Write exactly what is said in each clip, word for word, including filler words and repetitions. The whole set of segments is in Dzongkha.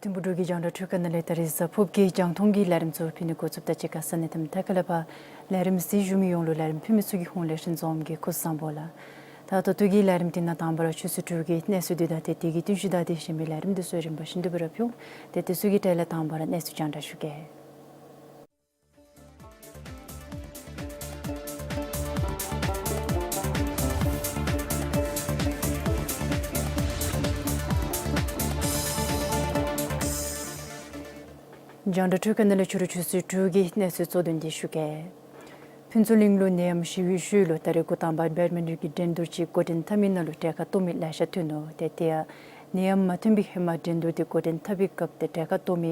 ཐིམ་ཕུག་འབྲུག་གི་རྒྱང་བསྒྲགས་འཕྲུལ་ཁང་ནང་ལས་ད་རིས་གཟའ་ཕུརཔ་གི་རྒྱང་མཐོང་གི་ལས་རིམ་ཚུ་ཕུལ་ནི་འགོ་བཙུགསཔ་ད་གཅིག་ཁར་ས་གནས་དང་མཐའ་ཁ་ལས་ཕར་ལས་རིམ་གཟིགས་བཞུགས་མི་ཡོངས་ལུ་ལས་རིམ་ཕུལ་མི་ཚུ་གི་ཧོངས་ལས་ཤིང་འཛོམས་ཀྱི་སྐུ་གཟུགས་བཟང་པོ་ལགས། ད་ད་ལྟོ་གི་ལས་རིམ་འདི་ནང་དང་པ་ར་ཆུ་ཚོད་དྲུག་གི་གནས་ཚུལ་འདི་དང་ཏེ་དེ་གི་བསྟུན་ཞུ་དང་དེ་བཞིན་མི་ལས་རིམ་འདི་ཚུ་རིམ་པ་བཞིན་དུ་སྤེལ་ར་ཕུལ་འོང་། ཏེ་དེ་ཚུ་གི་གྲས་ལས་དང་པ་ར་གནས་ཚུལ་རྒྱང་བསྒྲགས་ཞུ་གེ། རྒྱང་བསྒྲགས་འཕྲུལ་ཁང་ནང་ལས་ཕྱི་རུ་ཆུ་ཚོད་དྲུག་གི་གནས་ཚུལ་གཙོ་དོན་འདི་ཞུ་གེ། ཕུན་ཚོགས་གླིང་ལུ་ནད་ཡམས་ཞི་བའི་ཤུལ་ལུ་ད་རེས་འགོ་དང་པ་བེཌ་མིན་ཊོན་གྱི་འགྲན་བསྡུར་ཅིག་འགོ་འདྲེན་འཐབ་མི་ནང་ལུ་གྲལ་ཁར་གཏོགས་མི་ལེ་ཤ་ཐོན་ནུག། ཏེ་དེ་ཡང་ནད་ཡམས་མ་ཐོན་པའི་ཧེ་མ་འགྲན་བསྡུར་འདི་འགོ་འདྲེན་འཐབ་པའི་སྐབས་ཏེ་གྲལ་ཁར་གཏོགས་མི་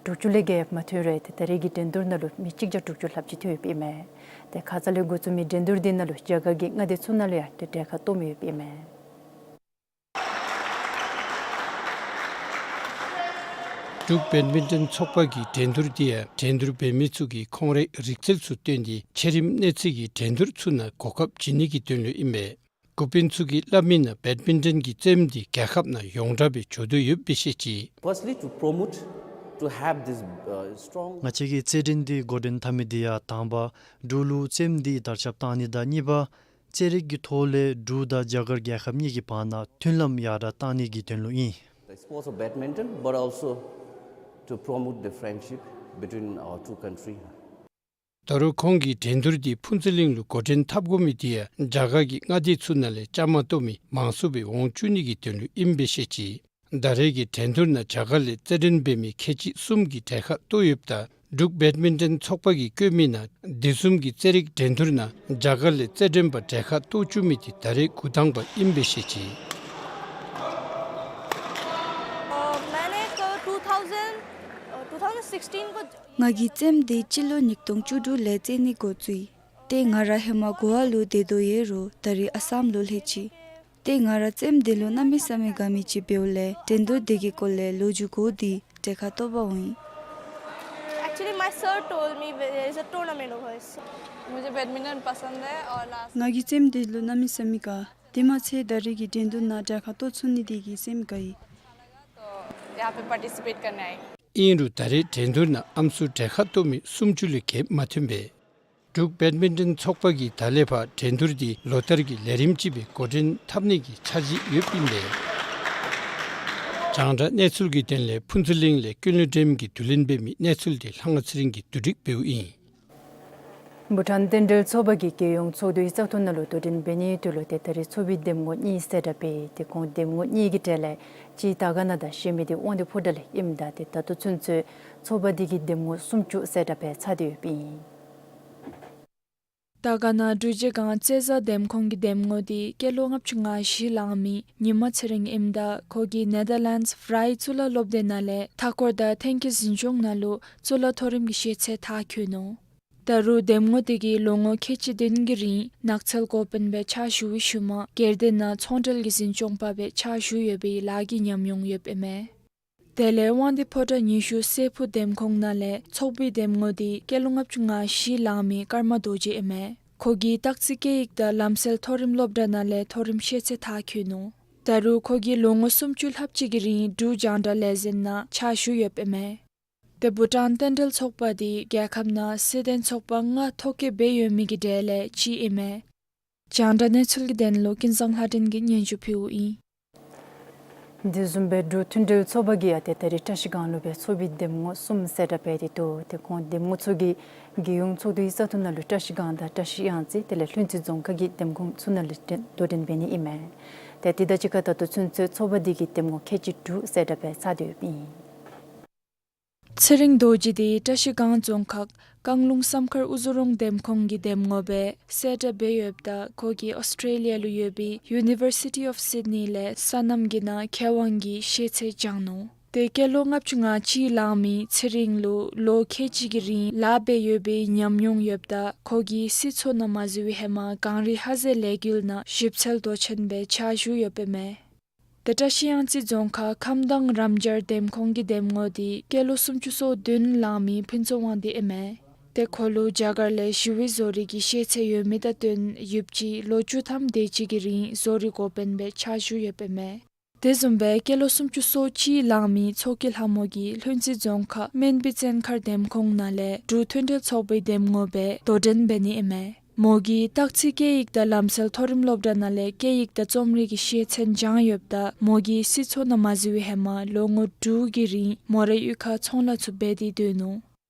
དྲུག་ཅུ་ལས་བརྒལ་མ་ཐོན་རུང་ཏེ་ད་རེས་ཀྱི་འགྲན་བསྡུར་ནང་ལུ་མི་གཅིག་བརྒྱ་དྲུག་ཅུ་ལྷགཔ་ཅིག་ཐོན་ཡོདཔ་ཨིན་མས། ཏེ་ཁ་ཙ་ལས་འགོ་བཙུགས་མི་འགྲན་བསྡུར་འདི་ནང་ལུ་རྒྱ་གར་གྱི་མངའ་སྡེ་ཚུ་ནང་ལས་ཡང་ཏེ་གྲལ་ཁར་གཏོགས་མི་ཡོདཔ་ཨིན་མས། འབྲུག་བེཌ་མིན་ཊོན་ཚོགས་པ་གི་འགྲན་བསྡུར་འདི་ཡང་འགྲན་བསྡུར་འབད་མི་ཚུ་གིས་ཁོང་རའི་རིག་རྩལ་ཚུ་བཏོན་ཏེ་ཆེ་རིམ་གནས་ཚད་ཀྱི་འགྲན་བསྡུར་ཚུ་ནང་གོ་སྐབས་བྱིན་ནི་གི་དོན་ལུ་ཨིན་པས། འགོ་དཔོན་ཚུ་གིས་སླབ་མི་ནང་བེཌ་མིན་ཊོན་གྱི་རྩེདམོ་འདི་རྒྱལ་ཁབ་ནང་ཡོངས་གྲགས་སྦེ་འགྱོ་དོ་ཡོདཔ་སྦེ་བཤད་ཅི། Firstly, to promote, to have this, uh, strong ང་བཅས་ཀྱིས་རྩེད་འགྲན་འདི་འགོ་འདྲེན་འཐབ་མི་འདི་ཡང་དང་པ་འབྲུག་ལུ་རྩེདམོ་འདི་དར་ཁྱབ་བཏང་ནི་དང་གཉིས་པ་རྩེད་རིགས་ཀྱི་ཐོག་ལས་འབྲུག་དང་རྒྱ་གར་རྒྱལ་ཁབ་གཉིས་ཀྱི་བར་ན་མཐུན་ལམ་ཡར་དྲག་བཏང་ནི་གི་དོན་ལུ་ཨིན། The sports of badminton, but also to promote the friendship between our two countries. ད་རུང་ཁོང་གིས་འགྲན་བསྡུར་འདི་ཕུན་ཚོགས་གླིང་ལུ་འགོ་འདྲེན་འཐབ་དགོ་མི་འདི་ཡང་རྒྱ་གར་གྱི་མངའ་སྡེ་ཚུ་ནང་ལས་བཅའ་མར་གཏོགས་མི་མང་སུ་སྦེ་འོང་བཅུག་ནི་གི་དོན་ལུ་ཨིནམ་སྦེ་བཤད་ཅི། ད་རེས་ཀྱི་འགྲན་བསྡུར་ནང་རྒྱ་གར་ལས་རྩེད་འགྲན་འབད་མི་ཁལ་གཅིག་གསུམ་གྱིས་གྲལ་ཁར་གཏོགས་ཡོདཔ་ད་འབྲུག་བེཌ་མིན་ཊོན་ཚོགས་པ་གིས་བཀོད་མི་ནང་དེ་བཟུམ་གྱི་རྩེད་རིགས་འགྲན་བསྡུར་ནང་རྒྱ་གར་ལས་རྩེད་འགྲན་པ་གྲལ་ཁར་གཏོགས་བཅུག་མི་འདི་ད་རེས་འགོ་དང་པ་ཨིནམ་སྦེ་བཤད་ཅི། अ, मैंने एक two thousand, अ, two thousand sixteen को ང་གིས་རྩེདམོ་འདི་སྤྱི་ལོ་ཉིས་སྟོང་བཅུ་དྲུག་ལས་རྩེད་ནི་འགོ་བཙུགས་ཡི། ཏེ་ང་ར་ཧེ་མ་གོ་ཝ་ལུ་སྡོད་དོ་ཡོད་རུང་ད་རེས་ཨ་སམ་ལུ་སླེབས་ཅི། ཏེ་ང་ར་རྩེདམོ་འདི་ལུ་གནམ་མེད་ས་མེད་དགའ་མི་ཅིག་འབདཝ་ལས་འགྲན་བསྡུར་འདི་གི་སྐོར་ལས་ལོ་རྒྱུས་གོ་སྟེ་གྲལ་ཁར་གཏོགས་པར་འོང་ཡི། Actually, my sir told me there is a tournament over here. मुझे बैडमिंटन पसंद है और लास्ट ང་གིས་རྩེདམོ་འདི་ལུ་གནམ་མེད་ས་མེད་དགའ། དེ་མ་ཚད་ད་རེས་ཀྱི་འགྲན་བསྡུར་ནང་གྲལ་ཁར་གཏོགས་ཚུགས་ནི་འདི་གིས་སེམས་དགའ་ཡི། तो यहाँ पे पार्टिसिपेट करने आई। ཨིན་རུང་ད་རེས་འགྲན་བསྡུར་ནང་ཨམ་སྲུ་གྲལ་ཁར་གཏོགས་མི་སུམ་ཅུ་ལས་བརྒལ་མ་ཐོན་པས། འབྲུག་བེཌ་མིན་ཊོན་ཚོགས་པ་གིས་ད་ལས་ཕར་འགྲན་བསྡུར་འདི་ལོ་ལྟར་གྱི་ལས་རིམ་ཅིག་སྦེ་འགོ་འདྲེན་འཐབ་ནི་གི་འཆར་གཞི་ཡོདཔ་ཨིན་པས། རྒྱང་བསྒྲགས་གནས་ཚུལ་གྱི་དོན་ལས་ཕུན་ཚོགས་གླིང་ལས་ཀུན་ལེགས་སྒྲོལམ་གྱིས་བསྡུ་ལེན་འབད་མི་གནས་ཚུལ་འདི་ལྷ་དབང་ཚེ་རིང་གིས་བསྡུ་སྒྲིག་འབདཝ་ཨིན། བྷུ་ཊཱན་རྟེན་འབྲེལ་ཚོགས་པ་གིས་རྒྱལ་ཡོངས་ཚོགས་འདུའི་བཙག་འཐུ་ནང་ལུ་དོ་འགྲན་འབད་ནིའི་དོན་ལུ་ཏེ་ད་རེས་ཚོགས་པའི་འདེམས་ངོ་གཉིས་གསལ་བསྒྲགས་འབད་ཡི། ཏེ་ཁོང་འདེམས་ངོ་གཉིས་ཀྱི་གྲས་ལས་གཅིག་དར་དཀར་ན་དང་གཞན་མི་འདི་དབང་འདུས་ཕོ་བྲང་ལས་ཨིནམ་ད་ཏེ་ད་ལྟོ་ཚུན་ཚོད་ཚོགས་པ་འདི་གིས་འདེམས་ངོ་སུམ་ཅུ་གསལ་བསྒྲགས་འབད་ཚར་ཏེ་ཡོདཔ་ཨིན། དར་དཀར་ན་འབྲུག་རྗེས་སྒང་རྩེད་བཟའ་འདེམས་ཁོངས་ཀྱི་འདེམས་ངོ་འདི་སྐྱེས་ལོ་ལྔ་བཅུ་ང་བཞི་ལང་མི་ཉི་མ་ཚེ་རིང་ཨིནམ་ད་ཁོ་གིས་ནེ་དར་ལེནཌསི་ཝི་རའི་གཙུག་ལག་སློབ་སྡེ་ནང་ལས་མཐའ་འཁོར་དང་ཐོན་སྐྱེད་འཛིན་སྐྱོང་ནང་ལུ་གཙུག་ལག་མཐོ་རིམ་གྱི་ཤེས་ཚད་མཐར་འཁྱོལ་ནུག། ད་རུང་འདེམས་ངོ་དེ་གིས་ལོ་ངོ་ཁལ་གཅིག་བདུན་གྱི་རིང་ནགས་ཚལ་འགོ་དཔོན་སྦེ་ཕྱག་ཞུ་བའི་ཤུལ་མ་སྒེར་སྡེ་ནང་ཚོང་འབྲེལ་གྱི་འཛིན་སྐྱོང་པ་སྦེ་ཕྱག་ཞུ་ཡོད་པའི་ལཱ་གི་ཉམས་མྱོང་ཡོདཔ་ཨིན་མས། དེ་ལས་དབང་འདུས་ཕོ་བྲང་ཉི་ཤུ་སྲས་ཕུག་འདེམས་ཁོངས་ནང་ལས་ཚོགས་པའི་འདེམས་ངོ་དེ་སྐྱེས་ལོ་ལྔ་བཅུ་ང་བཞི་ལང་མི་ཀརྨ་རྡོ་རྗེ་ཨིན་མས། ཁོ་གིས་སྟག་རྩེ་སྐད་ཡིག་དང་ལམ་སྲོལ་མཐོ་རིམ་སློབ་གྲྭ་ནང་ལས་མཐོ་རིམ་ཤེས་ཚད་མཐར་འཁྱོལ་ནུག། ད་རུང་ཁོ་གིས་ལོ་ངོ་སུམ་ཅུ་ལྷགཔ་ཅིག་གི་རིང་འབྲུག་རྒྱང་བསྒྲགས་ལས་འཛིན་ནང་ཕྱག་ཞུ་ཡོདཔ་ཨིན་མས། ཏེ་བྷུ་ཊཱན་རྟེན་འབྲེལ་ཚོགས་པ་འདི་རྒྱལ་ཁབ་ནང་སྲིད་དོན་ཚོགས་པ་ལྔ་ཐོ་བཀོད་འབད་ཡོད་མི་གི་གྲས་ལས་གཅིག་ཨིན་མས། རྒྱང་བསྒྲགས་གནས་ཚུལ་གྱི་དོན་ལུ་ཀུན་བཟང་ལྷ་སྒྲོན་གྱིས་སྙན་ཞུ་ཕུལཝ་ཨིན། དེ་བཟུམ་སྦེ་འབྲུག་མཐུན་འབྲེལ་ཚོགས་པ་གིས་ཡང་ཏེ་ད་རེས་བཀྲ་ཤིས་སྒང་ལུ་སྦེ་ཚོགས་པའི་འདེམས་ངོ་གསུམ་གསལ་བསྒྲགས་འབད་དེ་འདུག། ཏེ་ཁོང་འདེམས་ངོ་ཚུ་གིས་རྒྱལ་ཡོངས་ཚོགས་འདུའི་བཙག་འཐུ་ནང་ལུ་བཀྲ་ཤིས་སྒང་དང་བཀྲ་ཤིས་གཡང་རྩེ་དེ་ལས་ལྷུན་རྩེ་རྫོང་ཁག་གི་འདེམས་ཁོངས་ཚུ་ནང་ལུ་དོ་འགྲན་འབད་ནི་ཨིན་མས། ཏེ་དེ་དང་གཅིག་ཁར་ད་ལྟོ་ཚུན་ཚོད་ཚོགས་པ་འདི་གིས་འདེམས་ངོ་ཁལ་གཅིག་དྲུག་གསལ་བསྒྲགས་འབད་ཚར་ཏེ་ཡོདཔ་ཨིན། ཚེ་རིང་རྡོ་རྗེ་འདི་བཀྲ་ཤིས་སྒང་རྫོང་ཁག་རྐང་ལུང་བསམ་མཁར་དབུ་རྫོང་འདེམས་ཁོངས་ཀྱི་འདེམས་ངོ་སྦེ་གསལ་བསྒྲགས་འབད་ཡོདཔ་ད་ཁོ་གིས་ཨོསི་ཊེ་ལི་ཡ་ལུ་ཡོད་པའི་ཡུ་ནི་བར་སི་ཊི་ཨོཕ་སིཌ་ནི་ལས་སོ་ནམ་གྱི་ནང་མཁས་དབང་གི་ཤེས་ཚད་སྦྱངས་ནུག། ཏེ་སྐྱེས་ལོ་ལྔ་བཅུ་ང་གཅིག་ལང་མི་ཚེ་རིང་ལུ་ལོ་ཁལ་གཅིག་གི་རིང་ལཱ་འབད་ཡོད་པའི་ཉམས་མྱོང་ཡོདཔ་ད་ཁོ་གིས་སྲིད་ཚོགས་ནང་མ་འཛུལ་བའི་ཧེ་མ་གངས་རི་ཧ་ཟེ་ལས་འགུལ་ནང་ཞིབ་འཚོལ་མདོ་ཆེན་སྦེ་ཕྱག་ཞུ་ཡོདཔ་ཨིན་མས། ཏེ་བཀྲ་ཤིས་གཡང་རྩེ་རྫོང་ཁག་ཁམས་དྭངས་རམ་སྦྱར་འདེམས་ཁོངས་ཀྱི་འདེམས་ངོ་འདི་སྐྱེས་ལོ་སུམ་ཅུ་སོ་བདུན་ལང་མི་ཕུན་ཚོགས་དབང་འདུས་ཨིན་མས། ཏེ་ཁོ་ལུ་རྒྱ་གར་ལས་ཞི་བའི་བཟོ་རིག་གི་ཤེས་ཚད་ཡོད་མི་དང་བསྟུན་ཡུདཔ་ཅིག་ལོ་བཅུ་ཐམ་དེ་ཅིག་གི་རིང་བཟོ་རིག་འགོ་དཔོན་སྦེ་ཕྱག་ཞུ་ཡོདཔ་ཨིན་མས། དེ་བཟུམ་སྦེ་སྐྱེས་ལོ་སུམ་ཅུ་སོ་གཅིག་ལང་མི་མཚོ་སྐྱེས་ལྷ་མོ་གིས་ལྷུན་རྩེ་རྫོང་ཁག་སྨན་སྦི་བཙན་མཁར་འདེམས་ཁོངས་ནང་ལས་འབྲུག་མཐུན་འབྲེལ་ཚོགས་པའི་འདེམས་ངོ་སྦེ་དོ་འགྲན་འབད་ནི་ཨིན་མས། མོ་གིས་སྟག་རྩེ་སྐད་ཡིག་དང་ལམ་སྲོལ་མཐོ་རིམ་སློབ་གྲྭ་ནང་ལས་སྐད་ཡིག་དང་རྩོམ་རིག་གི་ཤེས་ཚད་སྦྱངས་ཡོདཔ་ད་མོ་གིས་སྲིད་ཚོགས་ནང་མ་འཛུལ་བའི་ཧེ་མ་ལོ་ངོ་དྲུག་གི་རིང་མོ་རའི་གཡུས་ཁར་ཚོང་ལཱ་ཚུ་འབད་དེ་སྡོད་ནུག།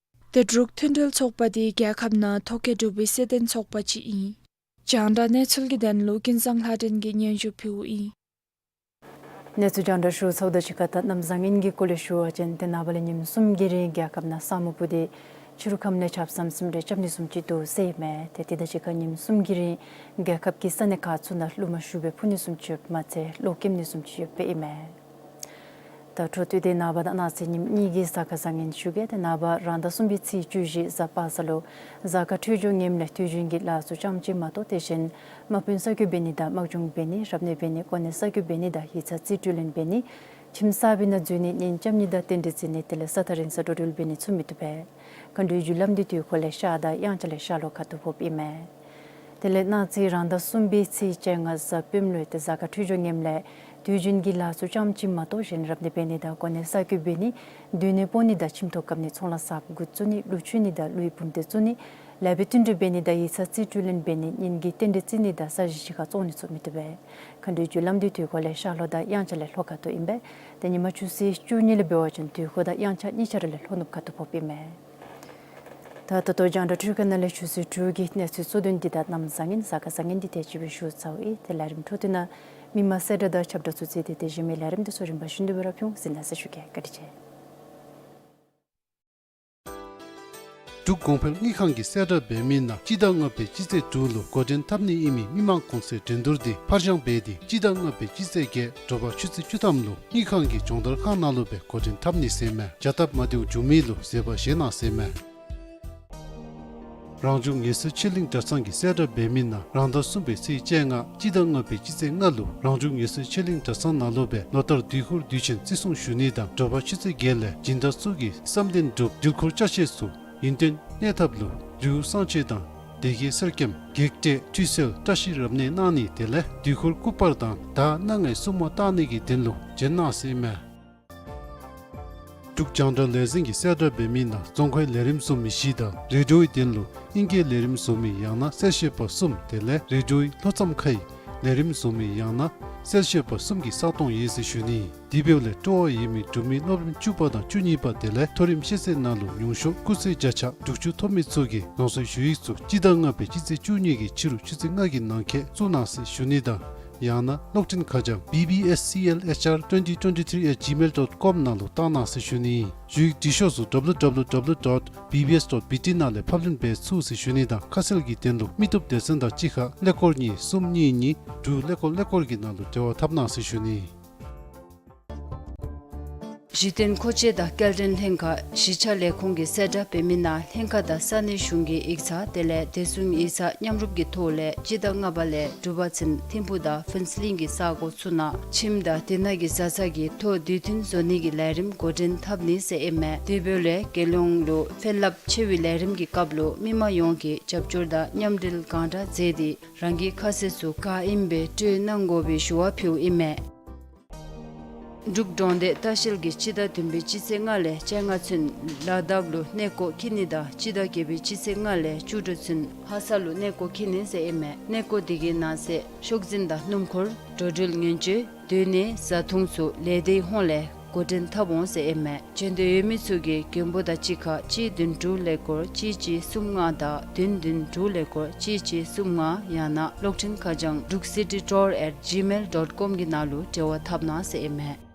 ཏེ་འབྲུག་མཐུན་འབྲེལ་ཚོགས་པ་འདི་རྒྱལ་ཁབ་ནང་ཐོ་བཀོད་གྲུབ་པའི་སྲིད་དོན་ཚོགས་པ་ཅིག་ཨིན། རྒྱང་བསྒྲགས་གནས་ཚུལ་གྱི་དོན་ལུ་ཀུན་བཟང་ལྷ་སྒྲོན་གྱིས་སྙན་ཞུ་ཕུལཝ་ཨིན། གནས་ཚུལ་རྒྱང་བསྒྲགས་ཞུ་ཚརཝ་དང་གཅིག་ཁར་ད་གནམ་བཟང་ངན་གྱི་སྐོར་ལས་ཞུ་བ་ཅིན་ཏེ་ནངས་པ་ལས་ཉིནམ་གསུམ་གྱི་རིང་རྒྱལ་ཁབ་ནང་ས་སྨུག་སྤུབས་ཏེ་ཕྱི་རུ་ཁམས་ལས་ཆརཔ་ཟམ་ཟིམ་རེ་རྐྱབ་ནི་བཟུམ་ཅིག་འདུག་ཟེར་ཨིན་མས། ཏེ་དེ་དང་གཅིག་ཁར་ཉིནམ་གསུམ་གྱི་རིང་རྒྱལ་ཁབ་ཀྱི་ས་གནས་ཁག་ཚུ་ནང་རླུང་མ་ཤུགས་སྦེ་འཕུ་ནི་བཟུམ་ཅིག་ཡོདཔ་མ་ཚད་གློག་ཀེམ་ནི་བཟུམ་ཅིག་ཡོདཔ་ཨིན་མས། ད་འཕྲོ་མཐུད་དེ་ནངས་པ་དང་གནངས་ཚེ་ཉིནམ་གཉིས་ཀྱི་གཟའ་སྐར་བཟང་ངན་ཞུ་གེ། ཏེ་ནངས་པ་རང་ཟླ་གསུམ་པའི་ཚེས་བཅུ་བཞི་གཟའ་པ་སངས་ལུ་གཟའ་སྐར་འཕྲོད་སྦྱོར་ངནམ་ལས་དུས་རྒྱུན་གྱི་ལཱ་ཚུ་རྐྱངམ་ཅིག་མ་གཏོགས་དེ་བཞིན་དམག་དཔོན་གསར་བསྐོ་འབད་ནི་དང་དམག་སྦྱོང་འབད་ནི་རབ་གནས་འབད་ནི་གོ་གནས་གསར་བསྐོ་འབད་ནི་དང་ཡིག་ཚང་རྩིས་སྤྲོད་ལེན་འབད་ནི་ཁྱིམ་གསར་པའི་ནང་འཛུལ་ནི་གཉེན་རྐྱབ་ནི་དང་རྟེན་འབྲེལ་བརྩི་ནི་དེ་ལས་ས་ཐག་རིང་སར་འགྲོ་འགྲུལ་འབད་ནི་ཚུ་མི་བཏུབ་པས། མཁའ་འགྲོའི་རྒྱུ་ལམ་འདི་དུས་འཁོར་ལས་ཤར་དང་དབྱངས་འཆར་ལས་ཤར་ལྷོ་ཁ་ཐུག་ཕོགཔ་ཨིན་མས། དེ་ལས་གནངས་ཚེ་རང་ཟླ་གསུམ་པའི་ཚེས་བཅོ་ལྔ་གཟའ་སྤེནམ་ལུ་ཏེ་གཟའ་སྐར་འཕྲོད་སྦྱོར་ངནམ་ལས་དུས་རྒྱུན་གྱི་ལཱ་ཚུ་རྐྱངམ་ཅིག་མ་གཏོགས་གཞན་རབ་གནས་འབད་ནི་དང་གོ་གནས་གསར་བསྐོ་འབད་ནི་སྡོད་གནས་སྤོ་ནི་དང་ཁྱིམ་ཐོག་བཀབ་ནི་ཚོང་ལཱ་གསརཔ་འགོ་བཙུགས་ནི་གླུ་མཆོད་ནི་དང་གླུ་ཡི་བུམ་སྡེ་བཙུགས་ནི་ལེགས་པའི་བསྟུན་གྲོས་འབད་ནི་དང་ཡིག་ཚང་རྩིས་སྤྲོད་ལེན་འབད་ནི་གཉེན་གྱི་རྟེན་འབྲེལ་བརྩི་ནི་དང་ས་གཞི་གཅིག་ཁར་བཙོང་ནི་ཚུ་མི་བཏུབ་པས། མཁའ་འགྲོའི་རྒྱུ་ལམ་འདི་དུས་འཁོར་ལས་ཤར་ལྷོ་དང་དབྱངས་འཆར་ལས་ལྷོ་ཁ་ཐུག་ཨིན་པས། ཏེ་ཉིན་མ་ཆུ་ཚོད་བཅུ་གཉིས་ལས་འབད་བ་ཅིན་དུས་འཁོར་དང་དབྱངས་འཆར་གཉིས་ཆ་ར་ལས་ལྷོ་ནུབ་ཁ་ཐུག་ཕོགཔ་ཨིན་མས། ད་ད་ལྟོ་རྒྱང་བསྒྲགས་འཕྲུལ་ཁང་ནང་ལས་ཆུ་ཚོད་དྲུག་གི་གནས་ཚུལ་གཙོ་དོན་འདི་དང་གནམ་བཟང་ངན་གཟའ་སྐར་བཟང་ངན་འདི་དེ་ཅིག་སྦེ་ཞུ་ཚརཝ་ཨིན། ཏེ་ལས་རིམ་འཕྲོ་མཐུད་ནང་མི་མང་གསལ་བསྒྲགས་དང་ཁྱབ་བསྒྲགས་ཚུ་བརྩིས་ཏེ་དེ་བཞིན་མི་ལས་རིམ་འདི་ཚུ་རིམ་པ་བཞིན་དུ་སྦེ་ར་ཕུལ་འོང་ཟེར་གནང་ཟེར་ཞུ་གེ། བཀའ་དྲིན་ཆེ། འབྲུག་གོང་འཕེལ་དངུལ་ཁང་གིས་གསལ་བསྒྲགས་འབད་མི་ནང་སྤྱི་ཟླ་ལྔ་པའི་སྤྱི་ཚེས་དྲུག་ལུ་འགོ་འདྲེན་འཐབ་ནི་ཨིན་མི་མི་མང་གོང་ཚད་འགྲན་བསྡུར་འདི་ཕར་འགྱངས་འབད་དེ་སྤྱི་ཟླ་ལྔ་པའི་སྤྱི་ཚེས་བརྒྱད་དྲོ་པ་ཆུ་ཚོད་བཅུ་ཐམ་ལུ་དངུལ་ཁང་གི་སྦྱོང་བརྡར་ཁང་ནང་ལུ་སྦེ་འགོ་འདྲེན་འཐབ་ནི་ཟེར་མས། བྱ་སྟབས་མ་བདེཝ་བྱུང་མི་ལུ་བཟོད་པ་བཞེས་གནང་ཟེར་མས། རང་བྱུང་ངལ་གསོའི་ཆེད་གླིང་གྲྭ་ཚང་གིས་གསལ་བསྒྲགས་འབད་མི་ནང་རང་ཟླ་གསུམ་པའི་ཚེས་བཅོ་ལྔ་སྤྱི་ཟླ་ལྔ་པའི་སྤྱི་ཚེས་ལྔ་ལུ་རང་བྱུང་ངལ་གསོའི་ཆེད་གླིང་གྲྭ་ཚང་ནང་ལུ་སྦེ་ལོ་ལྟར་དུས་འཁོར་དུས་ཆེན་བརྩི་སྲུང་ཞུ་ནི་དང་དྲོ་པ་ཆུ་ཚོད་བརྒྱད་ལས་སྦྱིན་བདག་ཚུ་གིས་བསམ་དོན་འགྲུབ་དཀྱིལ་འཁོར་ཅ་ཆས་ཚུ་ཡུན་བརྟན་གནས་ཐབས་ལུ་རི་བོ་གསང་ཆེན་དང་སྡེ་དགེ་གསེར་སྐྱེམས་བགེགས་བསྐྲད་ཁྲུས་གསོལ་བཀྲ་ཤིས་རབ་གནས་གནང་ནི་དེ་ལས་དུས་འཁོར་སྐུ་པར་དང་ད་སྣ་ལྔའི་སྲུང་མ་བཏང་ནི་གི་དོན་ལུ་བྱོན་གནང་ཟེར་མས། འབྲུག་རྒྱང་བསྒྲགས་ལས་འཛིན་གྱིས་གསལ་བསྒྲགས་འབད་མི་ནང་རྫོང་ཁའི་ལས་རིམ་བཟོ་མི་བཞི་དང་རེ་ཌིའོའི་དོན་ལུ་ཨིང་སྐད་ལས་རིམ་བཟོ་མི་ཡང་ན་གསལ་བཤད་པ་གསུམ་དེ་ལས་རེ་ཌིའོའི་ལྷོ་མཚམས་ཁའི་ལས་རིམ་བཟོ་མི་ཡང་ན་གསལ་བཤད་པ་གསུམ་གྱི་ས་སྟོང་ཡོད་ཟེར་ཞུ་ནི། དེ་འབདཝ་ལས་སྤྲོ་བ་ཡོད་མི་འབྲུག་མི་སློབ་རིམ་བཅུ་པ་དང་བཅུ་གཉིས་པ་དེ་ལས་མཐོ་རིམ་ཤེས་ཚད་ནང་ལུ་ཉུང་ཤོས་སྐུགས་ཚད་བརྒྱ་ཆ་དྲུག་ཅུ་ཐོབ་མི་ཚུ་གིས་རང་སོའི་ཞུ་ཡིག་ཚུ་སྤྱི་ཟླ་ལྔ་པའི་སྤྱི་ཚེས་བཅུ་གཉིས་ཀྱི་ཕྱི་རུ་ཆུ་ཚོད་ལྔ་གི་ནང་འཁོད་བཙུགས་གནང་ཟེར་ཞུ་ནི་དང་ཡང་ན་གློག་འཕྲིན་ཁ་བྱང་B B S C L H R twenty twenty-three at gmail dot com ནང་ལུ་བཏང་གནང་ཟེར་ཞུ་ནི། ཞུ་ཡིག་འབྲི་ཤོག་ཚུ་W W W dot B B S dot B T ནང་ལས་ཕབ་ལེན་འབད་ཚུགས་ཟེར་ཞུ་ནི་དང་ཁ་གསལ་གྱི་དོན་ལུ་མི་བཏུབ་སྡེ་ཚན་དང་གཅིག་ཁར་ཀླད་ཀོར་གཉིས་གསུམ་གཉིས་གཉིས་དྲུག་ཀླད་ཀོར་ཀླད་ཀོར་གྱི་ནང་ལུ་འབྲེལ་བ་འཐབ་གནང་ཟེར་ཞུ་ནི། གཞི་རྟེན་མཁོ་ཆས་དང་སྐྱེལ་འདྲེན་ལྷན་ཁག་གཞིས་ཆགས་ལས་ཁུངས་ཀྱིས་གསལ་བསྒྲགས་འབད་མི་ནང་ལྷན་ཁག་དང་ས་གནས་གཞུང་གི་ཡིག་ཚང་དེ་ལས་བདེ་སྲུང་ཡིག་ཚང་མཉམ་རུབ་ཀྱི་ཐོག་ལས་སྤྱི་ཟླ་ལྔ་པ་ལས་དྲུག་པ་ཚུན་ཐིམ་ཕུག་དང་ཕུན་ཚོགས་གླིང་གི་ས་གོ་ཚུ་ནང་ཁྱིམ་དང་དེ་ནང་གི་བཟའ་ཚང་གི་ཐོ་དུས་མཐུན་བཟོ་ནི་གི་ལས་རིམ་འགོ་འདྲེན་འཐབ་ནི་ཟེར་ཨིན་མས། དེ་འབདཝ་ལས་རྒྱལ་ཡོངས་ལུ་ཕན་རླབས་ཆེ་བའི་ལས་རིམ་གྱི་སྐབས་ལུ་མི་མང་ཡོངས་ཀྱིས་རྒྱབ་སྐྱོར་དང་མཉམ་འབྲེལ་གང་དྲག་མཛད་དེ་རང་གི་ཁ་གསལ་ཚུ་ག་ཨིནམ་སྦེ་སྤྲོད་གནང་དགོ་པའི་ཞུ་བ་ཕུལཝ་ཨིན་མས། འབྲུག་གྲོང་སྡེ་ལྟ་བཤལ་གྱིས་སྤྱི་ཟླ་བདུན་པའི་སྤྱི་ཚེས་ལྔ་ལས་བཅོ་ལྔ་ཚུན་ལ་དྭགས་ལུ་གནས་སྐོར་འཁྱིད་ནི་དང་སྤྱི་ཟླ་བརྒྱད་པའི་སྤྱི་ཚེས་ལྔ་ལས་བཅུ་དྲུག་ཚུན་ལྷ་ས་ལུ་གནས་སྐོར་འཁྱིད་ནི་ཟེར་ཨིན་མས། གནས་སྐོར་དེ་གི་ནང་གསེས་ཤོག་འཛིན་དང་སྣུམ་འཁོར་འགྲོ་འགྲུལ་ཉེན་བཅོལ་སྡོད་གནས་བཟའ་འཐུང་ཚུ་ལས་སྡེའི་ཧོངས་ལས་འགོ་འདྲེན་འཐབ་འོང་ཟེར་ཨིན་མས། བྱོན་འདོད་ཡོད་མི་ཚུ་གིས་མགོན་པོ་དང་གཅིག་ཁར་གཅིག་བདུན་དྲུག་ཀླད་ཀོར་གཅིག་གཅིག་གསུམ་ལྔ་དང་བདུན་བདུན་དྲུག་ཀླད་ཀོར་གཅིག་གཅིག་གསུམ་ལྔ་ཡང་ན་གློག་འཕྲིན་ཁ་བྱང་druk city tour at gmail dot com གི་ནང་ལུ་འབྲེལ་བ་འཐབ་གནང་ཟེར་ཨིན་མས།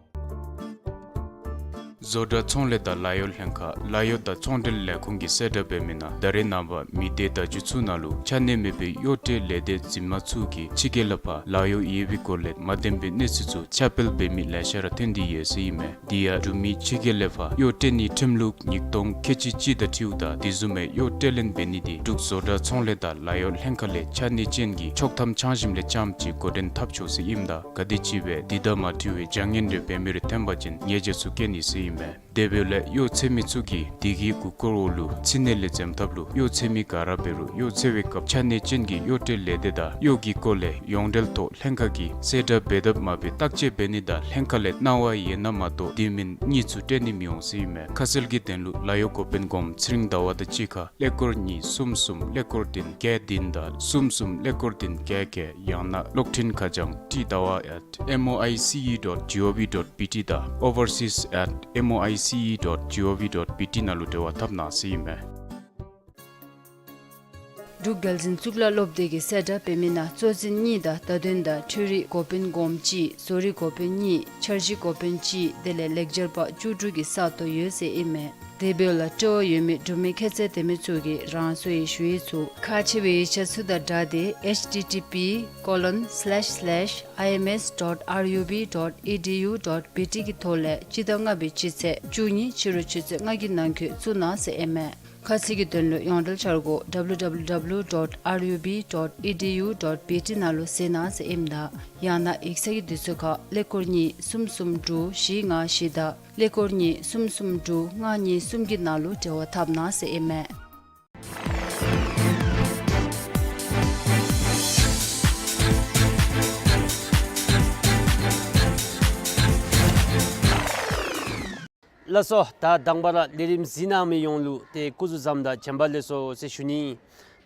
བཟོ་གྲྭ་ཚོང་ལས་དང་ལཱ་གཡོག་ལྷན་ཁག་ལཱ་གཡོག་དང་ཚོང་འབྲེལ་ལས་ཁུངས་ཀྱིས་གསལ་བསྒྲགས་འབད་མི་ནང་ད་རེས་ནངས་པ་མི་སྡེ་བརྡ་བརྒྱུད་ཚུ་ནང་ལུ་ཆ་གནས་མེད་པའི་གཡོག་ཁྲལ་ལས་སྡེ་འཛིན་མ་ཚུ་གིས་ཕྱི་རྒྱལ་ལས་ཕར་ལཱ་གཡོག་ཡོད་པའི་སྐོར་ལས་མ་བདེན་པའི་གནས་ཚུལ་ཚུ་ཁྱབ་སྤེལ་འབད་མི་ལེ་ཤ་ར་ཐོན་ཏེ་ཡོད་ཟེར་ཨིན་མས། དེ་ཡང་འབྲུག་མི་ཕྱི་རྒྱལ་ལས་ཕར་གཡོག་སྤྲོད་ནིའི་ཁྲིམས་ལུགས་ཉིས་སྟོང་ཁལ་གཅིག་གཅིག་དང་འཁྲིལཝ་ད་དེ་བཟུམ་མའི་གཡོག་སྤྲོད་ལེན་འབད་ནི་དེ་འབྲུག་བཟོ་གྲྭ་ཚོང་ལས་དང་ལཱ་གཡོག་ལྷན་ཁག་ལས་ཆ་གནས་ཅན་གྱི་ཆོག་ཐམ་འཆང་ཞིནམ་ལས་རྐྱངམ་གཅིག་འགོ་འདྲེན་འཐབ་ཆོག་ཟེར་ཨིནམ་ད་ག་དེམ་ཅིག་སྦེ་དེ་དང་མ་འཁྲིལ་བའི་བྱ་ངན་རེ་འབད་མི་རེ་ཐོན་པ་ཅིན་ཉེས་བྱ་ཚུ་བཀལ་ནི་ཟེར་ཨིན་མས། དེ་འབདཝ་ལས་གཡོག་འཚོལ་མི་ཚུ་གིས་དེ་གི་མགུ་སྐོར་འོག་ལུ་ཕྱི་ནང་ལས་འཛེམ་ཐབས་ལུ་གཡོག་འཚོལ་མི་ག་ར་འབད་རུང་གཡོག་འཚོལ་བའི་སྐབས་ཆ་གནས་ཅན་གྱི་གཡོག་བཀྲལ་ལས་སྡེ་དང་གཡོག་གི་སྐོར་ལས་ཡོངས་འབྲེལ་ཐོག་ལྷན་ཁག་གིས་གསལ་བསྒྲགས་འབད་དཔ་མ་འབད་བརྟག་དཔྱད་འབད་ནི་དང་ལྷན་ཁག་ལས་གནང་བ་ཡོད་ན་མ་གཏོགས་དེ་མིན་གཉིས་ཚུ་སྤྲོད་ནི་མི་འོང་ཟེར་ཨིན་མས། ཁ་གསལ་གྱི་དོན་ལུ་ལཱ་གཡོག་འགོ་དཔོན་གོངམ་ཚེ་རིང་ཟླ་བ་དང་གཅིག་ཁར་ཀླད་ཀོར་གཉིས་གསུམ་གསུམ་ཀླད་ཀོར་བདུན་བརྒྱད་བདུན་དང་གསུམ་གསུམ་ཀླད་ཀོར་བདུན་བརྒྱད་བརྒྱད། ཡང་ན་གློག་འཕྲིན་ཁ་བྱང་ཏི་ཟླ་བ་at M O I C E dot G O V dot B T དང་overseas at M O I C E dot G O V dot B T ནང་ལུ་འབྲེལ་བ་འཐབ་གནང་ཟེར་ཨིན་མས། འབྲུག་རྒྱལ་འཛིན་གཙུག་ལག་སློབ་སྡེ་གི་གསལ་བསྒྲགས་འབད་མི་ནང་གཙོ་འཛིན་གཉིས་དང་བརྡ་དོན་དང་འཕྲུལ་རིག་འགོ་དཔོན་གོངམ་གཅིག་བཟོ་རིག་འགོ་དཔོན་གཉིས་འཆར་གཞི་འགོ་དཔོན་གཅིག་དེ་ལས་ལེགས་སྦྱར་པ་བཅུ་དྲུག་གི་ས་སྟོང་ཡོད་ཟེར་ཨིན་མས། དེ་འབདཝ་ལས་སྤྲོ་བ་ཡོད་མི་འབྲུག་མི་ཁྱད་ཚད་ལྡན་མི་ཚུ་གིས་རང་སོའི་ཞུ་ཡིག་ཚུ་ཁག་ཆེ་བའི་ཡིག་ཆ་ཚུ་དང་སྦྲགས་ཏེ་H T T P colon slash slash I M S dot R U B dot E D U dot B T གི་ཐོག་ལས་སྤྱི་ཟླ་ལྔ་པའི་སྤྱི་ཚེས་བཅུ་གཉིས་ཕྱི་རུ་ཆུ་ཚོད་ལྔ་གི་ནང་འཁོད་བཙུགས་གནང་ཟེར་ཨིན་མས། ཁ་གསལ་གྱི་དོན་ལུ་ཡོངས་འབྲེལ་འཆར་སྒོ་W W W dot R U B dot E D U dot B T ནང་ལུ་གཟིགས་གནང་ཟེར་ཨིནམ་ད་ཡང་ན་ཡིག་ཚང་གི་དུས་ཚོད་ཁར་ཀླད་ཀོར་གཉིས་གསུམ་གསུམ་དྲུག་བཞི་ལྔ་བཞི་དང་ཀླད་ཀོར་གཉིས་གསུམ་གསུམ་དྲུག་ལྔ་གཉིས་གསུམ་གྱི་ནང་ལུ་འབྲེལ་བ་འཐབ་གནང་ཟེར་ཨིན་མས། ལགས་སོ། ད་དང་པ་ར་ལས་རིམ་གཟིགས་གནང་མི་ཡོངས་ལུ་ཏེ་སྐུ་གཟུགས་བཟངམ་དང་བྱོན་པ་ལེགས་སོ་ཟེར་ཞུ་ནི།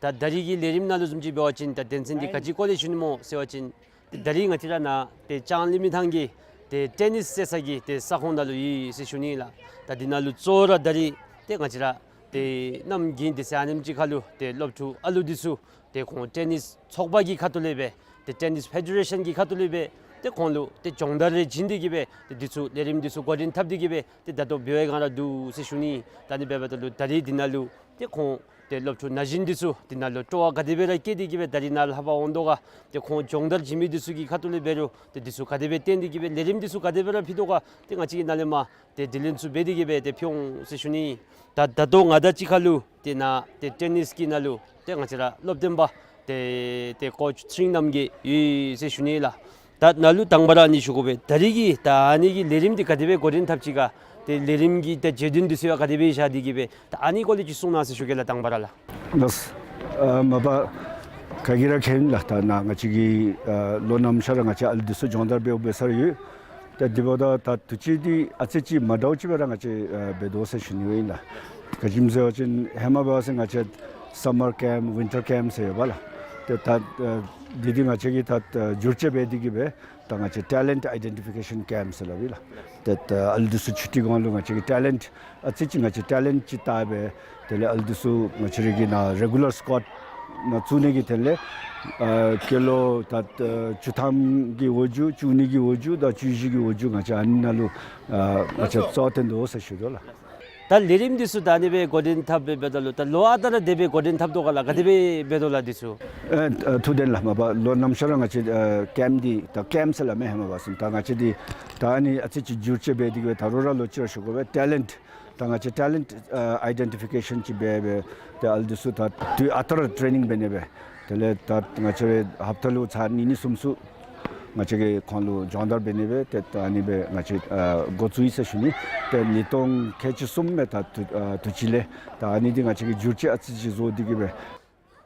ད་ད་རིས་ཀྱི་ལས་རིམ་ནང་ལུ་བཟུམ་ཅིག་འབད་བ་ཅིན་ད་དོན་ཚན་འདི་ག་ཅི་སྐོར་ལས་ཞུ་ནི་སྨོ་ཟེར་བ་ཅིན་ད་རིས་ང་བཅས་ར་ནཱ་ཏེ་ལྕང་གླིང་མི་ཐང་གི་ཏེ་ཊེ་ནིས་རྩེད་ས་གི་ཏེ་ས་ཁོངས་ནང་ལུ་ཡོད་ཟེར་ཞུ་ནི་ལགས། ད་འདི་ནང་ལུ་གཙོ་བོ་ར་ད་རིས་ཏེ་ང་བཅས་ར་ཏེ་གནམ་དགུན་དུས་ཚོད་ཨ་ནེམ་ཅིག་ཁར་ལུ་ཏེ་སློབ་ཕྲུག་ཨ་ལུ་འདི་ཚུ་ཏེ་ཁོང་ཊེ་ནིས་ཚོགས་པ་གི་ཁ་ཐུག་ལས་སྦེ་ཏེ་ཊེ་ནིས་ཕེ་ཌེ་རེ་ཤཱན་གྱི་ཁ་ཐུག་ལས་སྦེ་ཏེ་ཁོང་ལུ་ཏེ་སྦྱོང་བརྡར་རེ་བྱིན་ཏེ་གི་སྦེ་ཏེ་འདི་ཚུ་ལས་རིམ་འདི་ཚུ་འགོ་འདྲེན་འཐབ་སྟེ་གི་སྦེ་ཏེ་ད་ལྟོ་འབད་བའི་སྒང་ར་འདུག་ཟེར་ཞུ་ནི། ད་ཨ་ནི་འབདཝ་ད་ལུ་ད་རིས་འདི་ནང་ལུ་ཏེ་ཁོང་ཏེ་སློབ་ཕྲུག་ན་གཞོན་འདི་ཚུ་འདི་ནང་ལུ་སྤྲོ་བ་ག་དེ་སྦེ་ར་བསྐྱེད་དེ་གི་སྦེ་ད་རིས་ནཱ་ལྷབ་པར་འོང་དོ་ག། ཏེ་ཁོང་སྦྱོང་བརྡར་བྱིན་མི་འདི་ཚུ་གི་ཁ་ཐུག་ལས་འབད་རུང་ཏེ་འདི་ཚུ་ག་དེ་སྦེ་བཏོན་ཏེ་གི་སྦེ་ལས་རིམ་འདི་ཚུ་ག་དེ་སྦེ་ར་ཕུལ་དོ་ག། ཏེ་ང་བཅས་ཀྱིས་ནཱ་ལས་མར་ཏེ་དྲི་ལན་ཚུ་འབད་དེ་གི་སྦེ་ཏེ་ཕུལ་འོང་ཟེར་ཞུ་ནི། ད་ད་ལྟོ་ང་དང་གཅིག་ཁར་ལུ་ཏེ་ནཱ་ཏེ་ཊེ་ནིས་ཀྱི་ནང་ལུ་ཏེ་ང་བཅས་ར་སློབ་སྟོན་པ་ཏེ་ཏེ་ཀོ་ཆི་ཚེ་རིང་རྣམ་རྒྱལ་ཡོད་ཟེར་ཞུ་ནི་ལགས། ད་ནཱ་ལུ་དང་པ་ར་ཨ་ནི་ཞུ་དགོ་པས། ད་རིས་ཀྱི་ད་ཨ་ནི་གི་ལས་རིམ་འདི་ག་དེ་སྦེ་འགོ་འདྲེན་འཐབ་ཅི་ག། ཏེ་ལས་རིམ་གྱི་ད་བརྗོད་དོན་འདི་ཚུ་ཡང་ག་དེ་སྦེ་བཞག་སྟེ་གི་སྦེ་ད་ཨ་ནི་སྐོར་ལས་ཅིག་གསུང་གནང་ཟེར་ཞུ་གེ་ལགས། དང་པ་ར་ལགས། ལགས། ཨ་མ་པ་ག་གིས་ར་མཁྱེན་ལགས། ད་ནཱ་ང་བཅས་ཀྱི་ཨ་ལོ་ནམ་ཤར་ར་ང་བཅས་ཨ་ལུ་འདི་ཚུ་སྦྱོང་བརྡར་འབད་འབད་ས་ར་ཡོད། ད་འདི་འབདཝ་ད་ད་དུས་ཅི་འདི་ཨ་ཙི་ཅིག་མ་འདྲཝ་ཅིག་སྦེ་ར་ང་བཅས་ཨ་འབད་དོ་ཟེར་ཞུ་ནི་ཨིན་ལགས། ག་ཅི་སྨོ་ཟེར་བ་ཅིན་ཧེ་མ་འབད་བ་ཅིན་ང་བཅས་སམ་མར་ཀེམཔ་ཝིན་ཊར་ཀེམཔ་ཟེར་ཡོདཔ་ལགས། ཏེ་ད་ཨ་འདི་འདི་ང་བཅས་ཀྱིས་ད་ཨ་བསྒྱུར་བཅོས་འབད་དེ་གི་སྦེ་ད་ང་བཅས་ཊེ་ལེནཊ་ཨའི་ཌེན་ཊི་ཕི་ཀེ་ཤཱན་ཀེམཔ་ཟེར་སླབ་ཨིན་ལགས། ཏེ་ད་ཨ་ལུ་འདི་ཚུ་ཆུ་ཊི་སྒང་ལུ་ང་བཅས་ཀྱིས་ཊེ་ལེནཊ་ཨ་ཙི་ཅིག་ང་བཅས་ཊེ་ལེནཊ་ཅིག་བལྟ་སྦེ་དེ་ལས་ཨ་ལུ་འདི་ཚུ་ང་བཅས་ར་གི་ནཱ་རེ་གུ་ལར་སི་ཀོཌ་ནང་བཙུགས་ནི་གི་དོན་ལས་ཨ་སྐྱེས་ལོ་ད་ཨ་བཅུ་ཐམ་གྱི་འོག་འཇུག་བཅུ་གཉིས་ཀྱི་འོག་འཇུག་དང་བཅུ་བཞི་གི་འོག་འཇུག་ང་བཅས་ཨ་ནི་ནང་ལུ་ཨ་ང་བཅས་གཙོ་བོ་བཏོན་དོ་ཟེར་ཞུ་དོ་ལགས། ད་ལས་རིམ་འདི་ཚུ་ད་ཨ་ནི་སྦེ་འགོ་འདྲེན་འཐབ་སྦེ་འབདཝ་ད་ལུ་ད་ལོ་ཨ་རྟག་ར་དེ་སྦེ་འགོ་འདྲེན་འཐབ་དོ་ག་ལགས། ག་དེ་སྦེ་འབད་དོ་ལགས་འདི་ཚུ། ཨ་ཨ་ཐུགས་བདེན་ལགས། མ་པ་ལོ་ནམ་ཤར་ར་ང་བཅས་ཨ་ཀེམཔ་འདི་ད་ཀེམཔ་ཟེར་སླབ་མས། ཧེ་མ་འབད་བ་ཅིན་ད་ང་བཅས་འདི་ད་ཨ་ནི་ཨ་ཙི་ཅིག་བསྒྱུར་བཅོས་འབད་དེ་གི་སྦེ་ད་རུང་ར་ལོག་ཅི་ར་ཞུ་དགོ་པས། ཊེ་ལེནཊ་ད་ང་བཅས་ཊེ་ལེནཊ་ཨ་ཨའི་ཌེན་ཊི་ཕི་ཀེ་ཤཱན་ཅིག་འབད་སྦེ་ཏེ་ཨ་ལུ་འདི་ཚུ་ད་དུས་ཨ་རྟག་ར་ཊེ་རེ་ནིང་འབད་ནི་སྦེ་དེ་ལས་ད་ང་བཅས་ར་ཧབ་ཏ་ལུ་ཚར་གཉིས་གཉིས་གསུམ་གསུམ་ང་བཅས་ཀྱིས་ཁོང་ལུ་སྦྱོང་བརྡར་འབད་ནི་སྦེ་ཏེ་ད་ཨ་ནི་སྦེ་ང་བཅས་ཨ་འགོ་བཙུགས་ཡི་ཟེར་ཞུ་ནི། ཏེ་ཉིས་སྟོང་ཁལ་གཅིག་གསུམ་མེན་ད་དུས་ཨ་དུས་ཅི་ལས་ད་ཨ་ནི་འདི་ང་བཅས་ཀྱིས་བསྒྱུར་བཅོས་ཨ་ཙི་ཅིག་བཟོ་སྟེ་གི་སྦེ།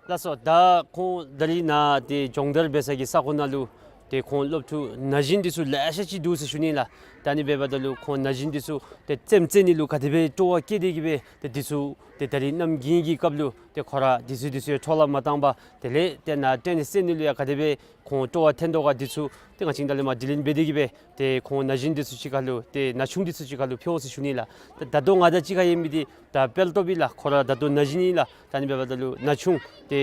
ལགས་སོ། ད་ཁོང་ད་རིས་ནཱ་ཏེ་སྦྱོང་བརྡར་འབད་ས་གི་ས་ཁོངས་ནང་ལུ་ཏེ་ཁོང་སློབ་ཕྲུག་ན་གཞོན་འདི་ཚུ་ལེ་ཤ་ཅིག་འདུག་ཟེར་ཞུ་ནི་ལགས། ད་ཨ་ནི་འབདཝ་ད་ལུ་ཁོང་ན་གཞོན་འདི་ཚུ་ཏེ་རྩེདམོ་རྩེ་ནི་ལུ་ག་དེ་སྦེ་སྤྲོ་བ་བསྐྱེད་དེ་གི་སྦེ་ཏེ་འདི་ཚུ་ཏེ་ད་རིས་གནམ་དགུན་གྱི་སྐབས་ལུ་ཏེ་ཁོང་ར་འདི་ཚུ་འདི་ཚུ་འཕྲོ་བརླག་མ་བཏང་པར་དེ་ལས་ཏེ་ནཱ་ཊེ་ནིས་རྩེ་ནི་ལུ་ཡང་ག་དེ་སྦེ་ཁོང་སྤྲོ་བ་འཐོན་དོ་ག། འདི་ཚུ་ཏེ་ང་བཅས་ཀྱིས་ནཱ་ལས་མར་དྲི་ལན་འབད་དེ་གི་སྦེ་ཏེ་ཁོང་ན་གཞོན་འདི་ཚུ་ཅིག་ཁར་ལུ་ཏེ་ན་ཆུང་འདི་ཚུ་ཅིག་ཁར་ལུ་ཕུལ་འོང་ཟེར་ཞུ་ནི་ལགས། ཏེ་ད་ལྟོ་ང་དང་གཅིག་ཁར་ཡོད་མི་འདི་ད་དཔལ་སྟོབས་ཨིན་ལགས། ཁོ་ར་ད་ལྟོ་ན་གཞོན་ཨིན་ལགས། ད་ཨ་ནི་འབདཝ་ད་ལུ་ན་ཆུང་ཏེ་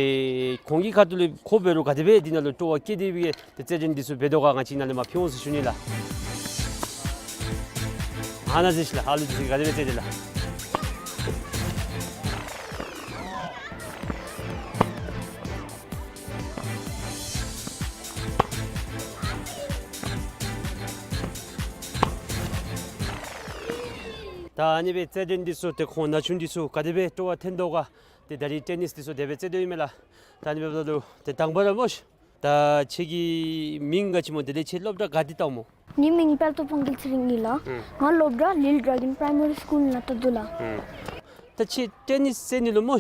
ཁོང་གི་ཁ་ཐུག་ལས་ཁོ་འབད་རུང་ག་དེ་སྦེ་འདི་ནང་ལུ་སྤྲོ་བ་བསྐྱེད་དེ་སྦེ་ཏེ་རྩེད་འགྲན་འདི་ཚུ་འབད་དོ་ག། ང་བཅས་ནཱ་ལས་མར་ཕུལ་འོང་ཟེར་ཞུ་ནི་ལགས། ཨ་ནཱ་གཟིགས་ཤིག་ལགས། ཨ་ལུ་འདི་ཚུ་ག་དེ་སྦེ་རྩེད་དེས་ལགས། ད་ཨ་ནི་སྦེ་རྩེད་འགྲན་འདི་ཚུ་ཏེ་ཁོང་ན་ཆུང་འདི་ཚུ་ག་དེ་སྦེ་སྤྲོ་བ་འཐོན་དོ་ག། ཏེ་ད་རིས་ཊེ་ནིས་འདི་ཚུ་དེ་སྦེ་རྩེད་དོ་ཨིན་མས་ལགས། ད་ཨ་ནི་འབདཝ་ད་ལུ་ཏེ་དང་པ་ར་སྨོ་ཤིག། ད་ཁྱེད་ཀྱི་མིང་ག་ཅི་སྨོ། དེ་ལས་ཁྱེད་སློབ་གྲྭ་ག་ཏེ་བལྟཝ་སྨོ། ངེའི་མིང་དཔལ་སྟོབས་དབང་རྒྱལ་ཚེ་རིང་ཨིན་ལགས། ཨུམ། ང་སློབ་གྲྭ་Little Dragon Primary School ནང་ལྟ་དོ་ལགས། ཨུམ། ད་ཁྱེད་ཊེ་ནིས་རྩེ་ནི་ལུ་སྨོ་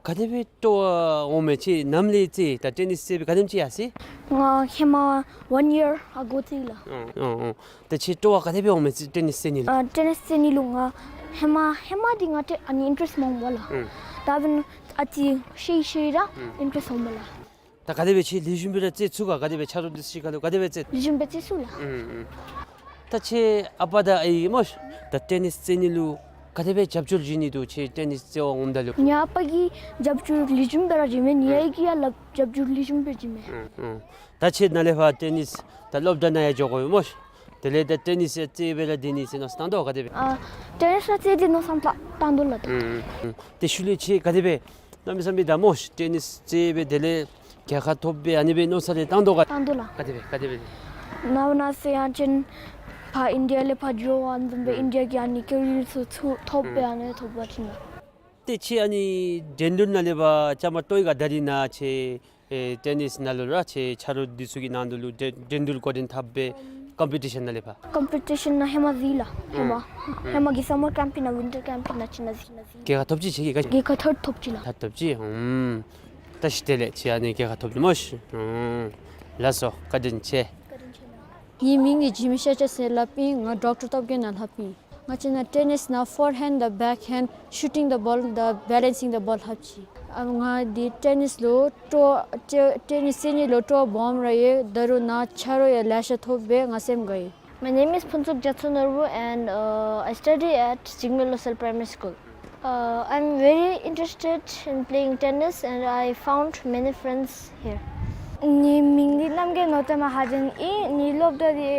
ག་དེ་སྦེ་སྤྲོ་བ་འོང་མས། ཁྱེད་ནམ་ལས་རྩེ། ད་ཊེ་ནིས་རྩེ་སྦེ་ག་དེམ་ཅིག་ཡར་སོ་ཡི། ང་ཧེ་མ་one year ago རྩེ་ཡི་ལགས། ཨོ་ཨོ་ཨོ། ད་ཁྱེད་སྤྲོ་བ་ག་དེ་སྦེ་འོང་མས་ཊེ་ནིས་རྩེ་ནི་ལུ། ཨ་ཊེ་ནིས་རྩེ་ནི་ལུ་ང་ཧེ་མ་ཧེ་མ་འདི་ང་ཊེ་ཨ་ནི་ཨིན་ཊེ་རེསཊ་མ་འོང་པ་ལགས། ཨུམ། ད་འབདན་ཨ་ཙི་ཤེས་ཤེས་ར་ཨུམ་ཨིན་ཊེ་རེསཊ་འོང་པ་ལགས། ད་ག་དེ་སྦེ་ཁྱེད་ལེགས་ཤོམ་སྦེ་ར་རྩེ་ཚུགས་ག། ག་དེ་སྦེ་ཆ་རོགས་འདི་ཚུ་གཅིག་ཁར་ལུ་ག་དེ་སྦེ་རྩེ། ལེགས་ཤོམ་སྦེ་རྩེ་ཚུགས་ལགས། ཨུམ་ཨུམ། ད་ཁྱེད་ཨ་པ་དང་ཨའི་སྨོ་ད་ཊེ་ནིས་རྩེ་ནི་ལུ་ག་དེ་སྦེ་རྒྱབ་སྐྱོར་བྱིན་ནི་འདུག། ཁྱེད་ཊེ་ནིས་རྩེ་བར་འོངམ་ད་ལུ། ངེའི་ཨ་པ་གིས་རྒྱབ་སྐྱོར་ལེགས་ཤོམ་སྦེ་ར་བྱིན་མས། ངེའི་ཨའི་གིས་ཡང་ལགས་རྒྱབ་སྐྱོར་ལེགས་ཤོམ་སྦེ་བྱིན་མས། ཨུམ་ཨུམ། ད་ཁྱེད་ནཱ་ལས་ཕར་ཊེ་ནིས་ད་སློབ་གྲྭ་ནང་ཡང་འགྱོ་དགོ་པས་སྨོ། དེ་ལས་ད་ཊེ་ནིས་ཡང་རྩེ་སྦེ་ར་སྡོད་ནི་ཟེར་མནོ་བསམ་བཏང་དོ་ག་དེ་སྦེ། ཨ་ཊེ་ནིས་ར་རྩེ་སྟེ་མནོ་བསམ་བཏང་བཏང་དོ་ལགས། ཨུམ་ཨུམ། དེ་ཤུལ་ལས་ཁྱེད་ག་དེ་སྦེ་གནམ་མེད་ས་མེད་ད་སྨོ་ཊེ་ནིས་རྩེ་སྦེ་དེ་ལས་རྒྱལ་ཁ་ཐོབ་སྦེ་ཨ་ནི་སྦེ་མནོ་བསམ་རེ་བཏང་དོ་ག། བཏང་དོ་ལགས། ག་དེ་སྦེ་ག་དེ་སྦེ། ནཱ་ནཱ་ཟེར་ཡང་ཅིན་ཕར་ཨིན་ཌི་ཡ་ལས་ཕར་འགྱོ་བ་འཛོམས་སྦེ་ཨུམ་ཨིན་ཌི་ཡ་གི་ཨ་ནི་ཀེ་རིར་ཚུ་ཚུ་ཐོབ་སྦེ་ཨུམ་ཨ་ནི་ཐོབ་པ་ཅིན་ལགས། ཏེ་ཁྱེད་ཨ་ནི་འགྲན་བསྡུར་ནང་ལས་ཕར་བཅའ་མར་གཏོགས་ཡི་ག། ད་རིས་ནཱ་ཁྱེད་ཨེ་ཊེ་ནིས་ནང་ལུ་ར་ཁྱེད་ཆ་རོགས་འདི་ཚུ་གི་ནང་དུ་ལུ་འགྲན་འགྲན་བསྡུར་འགོ་འདྲེན་འཐབ་སྦེ་ཀམ་པི་ཊི་ཤཱན་ནང་ལས་ཕར། ཀམ་པི་ཊི་ཤཱན་ནང་ཧེ་མ་གཟིགས་ལགས། ཧེ་མ་ཨུམ་ཧེ་མ་གི་སམ་མར་ཀེམཔ་ནང་ཝིན་ཊར་ཀེམཔ་ནང་ཅིག་ནང་གཟིགས་ནང་གཟིགས། རྒྱལ་ཁ་ཐོབ་ཅི། ཁྱེད་ཀྱིས་རྒྱལ་ཁ་ཐོབ་ཐོབ་ཅི་ལགས། ཐོབ་ཐོབ་ཅི། ཨུམ། ད་ཤི་དེ་ལས་ཁྱེད་ཨ་ནི་རྒྱལ་ཁ་ཐོབ་ཅི་སྨོ་ཤི། ཨུམ། ལགས་སོ། བཀའ་དྲིན་ཆེ། བཀའ་དྲིན་ཆེ་ལགས། ངེའི་མིང་ཨིན་ཇི་མི་ཤཱ་ཅཱ་ཟེར་སླབ་ཨིན། ང་ཌོག་ཊར་སྟོབས་རྒྱས་ནང་ལྷབ་ཨིན། ང་བཅས་ནཱ་ཊེ་ནིས་ནང་ཕོར་ཧེནཌ་དང་བེཀ་ཧེནཌ། ཤུ་ཊིང་ཛ་བོལ་དང་བེ་ལེནསིང་ཛ་བོལ་ལྷབ་ཅི། ཨ་ང་འདི་ཊེ་ནིས་ལུ་སྤྲོ་ཊེ་ཊེ་ནིས་རྩེ་ནི་ལུ་སྤྲོ་བ་སྦོམ་ར་ཡོད། ད་རུང་ནཱ་ཆ་རོགས་ཡང་ལེ་ཤ་ཐོབ་སྦེ་ང་སེམས་དགའ་ཡི། My name is Phuntsog Gyatso Norbu and, uh, I study at Jigme Losel Primary School. Uh, I'm very interested in playing tennis and I found many friends here. ངེའི་མིང་འདི་རྣམ་རྒྱལ་ནོར་བརྟན་མ་ཧ་ཇན་ཨིན། ངེའི་སློབ་གྲྭ་འདི་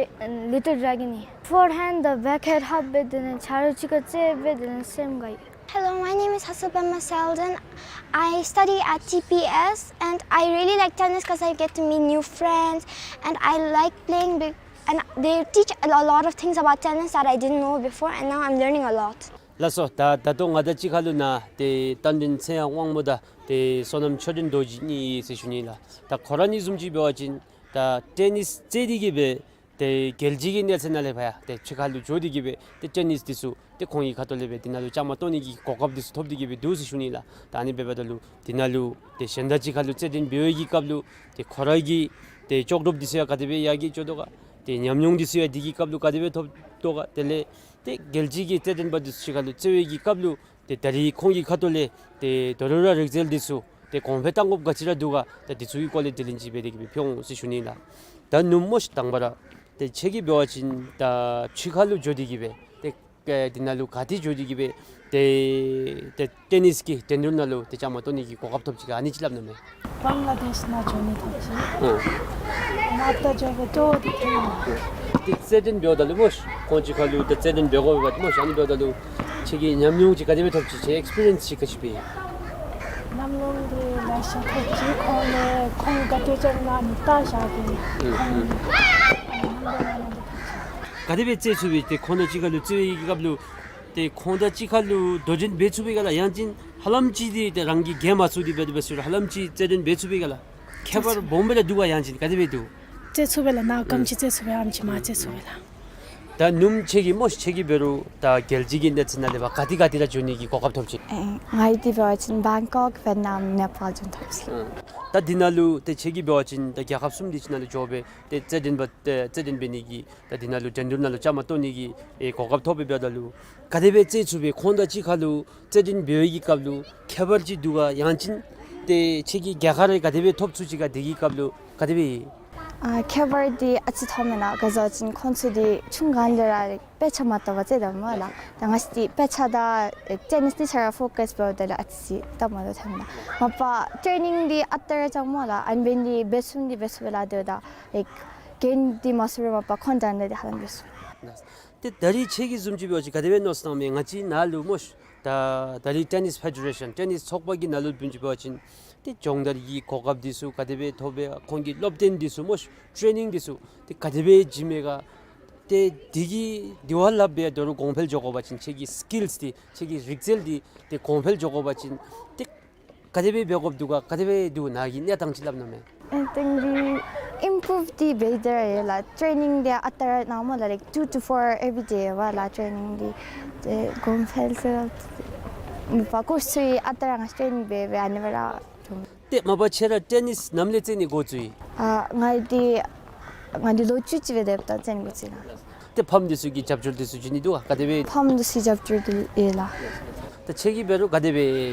ལིཊལ་ཌེ་གཱོན་ཨིན། ཕོར་ཧེནཌ་དང་བེཀ་ཧེནཌ་ལྷབ་སྦེ་དེ་ལས་ཆ་རོགས་གཅིག་ཁར་རྩེ་སྦེ་དེ་ལས་སེམས་དགའ་ཡི། Hello, my name is Hasupema Selden. I study at T P S and I really like tennis 'cause I get to meet new friends and I like playing big and they teach a lo- lot of things about tennis that I didn't know before and now I'm learning a lot. ལགས་སོ། ད་ད་ལྟོ་ང་དང་གཅིག་ཁར་ལུ་ནཱ་ཏེ་རྟ་མགྲིན་ཚེ་དབང་དབང་མོ་དང་ཏེ་བསོད་ནམས་ཆོས་སྒྲོན་རྡོ་རྗེ་གཉིས་ཡོད་ཟེར་ཞུ་ནི་ལགས། ད་ཁོང་ར་གཉིས་བཟུམ་ཅིག་འབད་བ་ཅིན་ད་ཊེ་ནིས་རྩེ་སྟེ་གིས་སྦེ་ཏེ་རྒྱལ་སྤྱི་གི་གནས་ཚད་ནང་ལས་ཕར་ཡང་ཏེ་ཕྱི་ཁར་ལུ་འགྱོ་སྟེ་གིས་སྦེ་ཏེ་ཊེ་ནིས་འདི་ཚུ་ཏེ་ཁོང་གི་ཁ་ཐུག་ལས་སྦེ་འདི་ནང་ལུ་བཅའ་མར་གཏོགས་ནི་གི་གོ་སྐབས་འདི་ཚུ་ཐོབ་སྟེ་གིས་སྦེ་འདུག་ཟེར་ཞུ་ནི་ལགས། ད་ཨ་ནི་འབདཝ་ད་ལུ་འདི་ནང་ལུ་ཏེ་གཞན་དང་གཅིག་ཁར་ལུ་རྩེད་འགྲན་འབད་བའི་གི་སྐབས་ལུ་ཏེ་ཁོང་ར་གི་ཏེ་ལྕོགས་གྲུབ་འདི་ཚུ་ཡང་ག་དེ་སྦེ་ཡར་རྒྱས་འགྱོ་དོ་ག། ཏེ་ཉམས་མྱོང་འདི་ཚུ་ཡང་འདི་གི་སྐབས་ལུ་ག་དེ་སྦེ་ཐོབ་དོ་ག། དེ་ལས་ཏེ་རྒྱལ་སྤྱི་གི་རྩེད་འགྲན་པ་འདི་ཚུ་གཅིག་ཁར་ལུ་རྩེ་བའི་གི་སྐབས་ལུ་ཏེ་ད་རིས་ཁོང་གི་ཁ་ཐུག་ལས་ཏེ་ད་རུང་ར་རིག་རྩལ་འདི་ཚུ་ཏེ་གོང་འཕེལ་གཏང་དགོཔ་ག་ཅི་ར་འདུག་ག། ད་འདི་ཚུ་གི་སྐོར་ལས་དྲི་ལན་ཅིག་འབད་དེ་གིས་སྦེ་ཕུལ་འོང་ཟེར་ཞུ་ནི་ལགས། ད་ནུབ་མོ་ཤིག་དང་པ་ར་ཏེ་ཁྱེད་ཀྱིས་འབད་བ་ཅིན་ད་ཕྱི་ཁར་ལུ་འགྱོ་སྟེ་གིས་སྦེ་ཏེ་ཨེ་འདི་ནང་ལུ་ག་ཏེ་འགྱོ་སྟེ་གིས་སྦེ་ཏེ་ཏེ་ཊེ་ནིས་ཀྱི་འགྲན་བསྡུར་ནང་ལུ་ཏེ་བཅའ་མར་གཏོགས་ནི་གི་གོ་སྐབས་ཐོབ་ཅི་ག། ཨ་ནི་ཅིག་སླབ་གནང་མས། བང་ལ་དེཤ་ནང་འགྱོ་ནི་ཐོབ་ཅི། ཨོ། ནཱ་ད་འགྱོ་སྦེ་སྤྲོ་བ་འདི་ཐོན་ནུག། ཏེ་རྩེད་འགྲན་འབདཝ་ད་ལུ་མོ་ཤིག་ཁོང་གཅིག་ཁར་ལུ་ཏེ་རྩེད་འགྲན་འབད་དགོ་པས་མོ་ཤིག། ཨ་ནི་འབདཝ་ད་ལུ་ཁྱེད་ཀྱིས་ཉམས་མྱོང་ཅིག་ག་དེ་སྦེ་ཐོབ་ཅི། ཁྱེད་ཨེགསི་པི་རི་ཡེནསི་ཅིག་ག་ཅི་འབད་ཡི། ཉམས་མྱོང་འདི་ལེ་ཤ་ཐོབ་ཅི། ཁོང་ལས་ཁོང་ག་དེ་སྦེ་ཨ་ནི་ལྟ་བཞག་སྟེ་ཨུམ་ཨུམ། ཁོང་ཨ་ནི་ལྟ་བཞག་སྟེ་ཐོབ་ཅི། ག་དེ་སྦེ་རྩེད་ཚུགས་པས། ཏེ་ཁོང་དང་གཅིག་ཁར་ལུ་རྩེད་པའི་གི་སྐབས་ལུ་ཏེ་ཁོང་དང་གཅིག་ཁར་ལུ་དོ་འགྲན་འབད་ཚུགས་པས་ག་ལགས། ཡང་ཅིན་ཧ་ལམ་ཅིག་འདི་ཏེ་རང་གིས་རྒྱལ་མ་ཚུགས་ཏེ་འབད་དེ་འབད་ཚུགས་རུང་ཧ་ལམ་ཅིག་རྩེད་འགྲན་འབད་ཚུགས་པས་ག་ལགས། ཁྱད་པར་སྦོམ་སྦེ་ར་འདུག་ག། ཡང་ཅིན་ག་དེ་སྦེ་འདུག། རྩེད་ཚུགས་པས་ལགས། ནཱ་ག་དེམ་ཅིག་རྩེད་ཚུགས་པས་ཨ་ནེམ་ཅིག་མར་རྩེད་ཚུགས་པས་ལགས། ད་ནུབ་མོ་ཁྱེད་ཀྱིས་མོ་ཤིག་ཁྱེད་ཀྱིས་འབད་རུང་ད་རྒྱལ་སྤྱི་གི་གནས་ཚད་ནང་ལས་ཕར་ག་ཏེ་ག་ཏེ་ར་འགྱོ་ནི་གི་གོ་སྐབས་ཐོབ་ཅི། ཨེ་ང་འདི་འབད་བ་ཅིན་བེང་ཀོག་ཝེཊ་ནམ་ནེ་པཱལ་འགྱོ་ནི་ཐོབ་ཅི། ཨུམ། ད་འདི་ནང་ལུ་ཏེ་ཁྱེད་ཀྱིས་འབད་བ་ཅིན་ད་རྒྱལ་ཁབ་གསུམ་འདི་ཅིག་ནང་ལུ་འགྱོ་སྦེ་ཏེ་རྩེད་འགྲན་པ་ཏེ་རྩེད་འགྲན་འབད་ནི་གི་ད་འདི་ནང་ལུ་འགྲན་བསྡུར་ནང་ལུ་བཅའ་མར་གཏོགས་ནི་གི་ཨེ་གོ་སྐབས་ཐོབ་པས། འབདཝ་ད་ལུ་ག་དེ་སྦེ་རྩེད་ཚུགས་པས། ཁོང་དང་གཅིག་ཁར་ལུ་རྩེད་འགྲན་འབད་བའི་གི་སྐབས་ལུ་ཁྱད་པར་ཅིག་འདུག་ག། ཡང་ཅིན་ཏེ་ཁྱེད་ཀྱིས་རྒྱལ་ཁ་རེ་ག་དེ་སྦེ་ཐོབ་ཚུགས་ཅི་ག། དེ་གི་སྐབས་ལུ་ག་དེ་སྦེ་ཨིན། ཨ་ཁྱད་པར་འདི་ཨ་ཙི་ཐོབ་མེན་ན། ག་ཟེར་བ་ཅིན་ཁོང་ཚུ་འདི་ཆུང་སྒང་ལས་ར་དཔེ་ཆ་མ་ལྟ་བར་རྩེད་དོ་སྨོ་ལགས། ད་ང་བཅས་འདི་དཔེ་ཆ་དང་ཨེ་ཊེ་ནིས་འདི་ཆ་ར་ཕོ་ཀཱས་འབདཝ་ད་ལུ་ཨ་ཙི་སྟབས་མ་བདེཝ་ཐོན་ད། མ་པ་ཊེ་ནིང་འདི་ཨ་རྟག་ར་རྐྱབ་སྨོ་ལགས། ཨ་ནི་འབད་ནི་འདི་འབད་ཚུགས་འདི་འབད་ཚུགས་པས་ལགས། དེ་འབདཝ་ད་ཨེ་གྱེན་འདི་མ་སོང་རུང་མ་པ་ཁོང་དང་འདི་ཧ་ལམ་འབད་ཚུགས། ཏེ་ད་རིས་ཁྱེད་ཀྱིས་བཟུམ་ཅིག་འབད་བ་ཅིན་ག་དེ་སྦེ་མནོ་བསམ་བཏངམ་མས། ང་བཅས་ནཱ་ལུ་མོ་ཤིག་ད་ད་རིས་ཊེ་ནིས་ཕེ་ཌེ་རེ་ཤཱན་ཊེ་ནིས་ཚོགས་པ་གི་ནང་ལུ་བཟུམ་ཅིག་འབད་བ་ཅིན་ཏེ་སྦྱོང་བརྡར་གྱི་གོ་སྐབས་འདི་ཚུ་ག་དེ་སྦེ་ཐོབ་པས། ཁོང་གི་སློབ་སྟོན་འདི་ཚུ་མོ་ཤིག་ཊེ་ནིང་འདི་ཚུ་ཏེ་ག་དེ་སྦེ་བྱིན་མས་ག། ཏེ་འདི་གིས་འདི་བ་ལྷག་སྦེ་ད་རུང་གོང་འཕེལ་འགྱོ་དགོ་པ་ཅིན་ཁྱེད་ཀྱི་སི་ཀིལསི་འདི་ཁྱེད་ཀྱི་རིག་རྩལ་འདི་ཏེ་གོང་འཕེལ་འགྱོ་དགོ་པ་ཅིན་ཏེ་ ག་དེ་སྦེ་འབད་དགོཔ་འདུག་ག། ག་དེ་སྦེ་འདུག། ནཱ་གི་གནས་སྟངས་ཅིག་སླབ་གནང་མས། གནས་སྟངས་འདི་ཨིམ་པུ་རུབ་འདི་འབད་དེ་ར་ཡོད་ལགས། ཊེ་ནིང་འདི་ཨ་རྟག་ར་གནངམ་ལགས། ལའིཀ་ཊུ་ཊུ་ཕོར་ཨེ་བི་རི་ཌེ་ཡོད་པ་ལགས། ཊེ་ནིང་འདི་ཏེ་གོམས་འཕེལ་ཚུ་མ་པ་ཀོ་ཆི་ཚུ་ཡང་ཨ་རྟག་ར་ང་ཊེ་ནིང་འབད་འབད་ཨ་ནི་སྦེ་ར་འགྱོཝ་མས། ཏེ་མ་པ་ཁྱོད་ར་ཊེ་ནིས་ནམ་ལས་རྩེད་ནི་འགོ་བཙུགས་ཡི། ཨ་ང་འདི་ང་འདི་ལོ་བཅུ་གཅིག་སྦེ་སྡོདཔ་ད་རྩེད་ནི་འགོ་བཙུགས་ཡི་ལགས། ཏེ་ཕམ་འདི་ཚུ་གིས་རྒྱབ་སྐྱོར་འདི་ཚུ་བྱིན་ནི་འདུག་ག། ག་དེ་སྦེ། ཕམ་འདི་ཚུ་རྒྱབ་སྐྱོར་འདི་ཡོད་ལགས། ད་ཁྱོད་ཀྱིས་འབད་རུང་ག་དེ་སྦེ་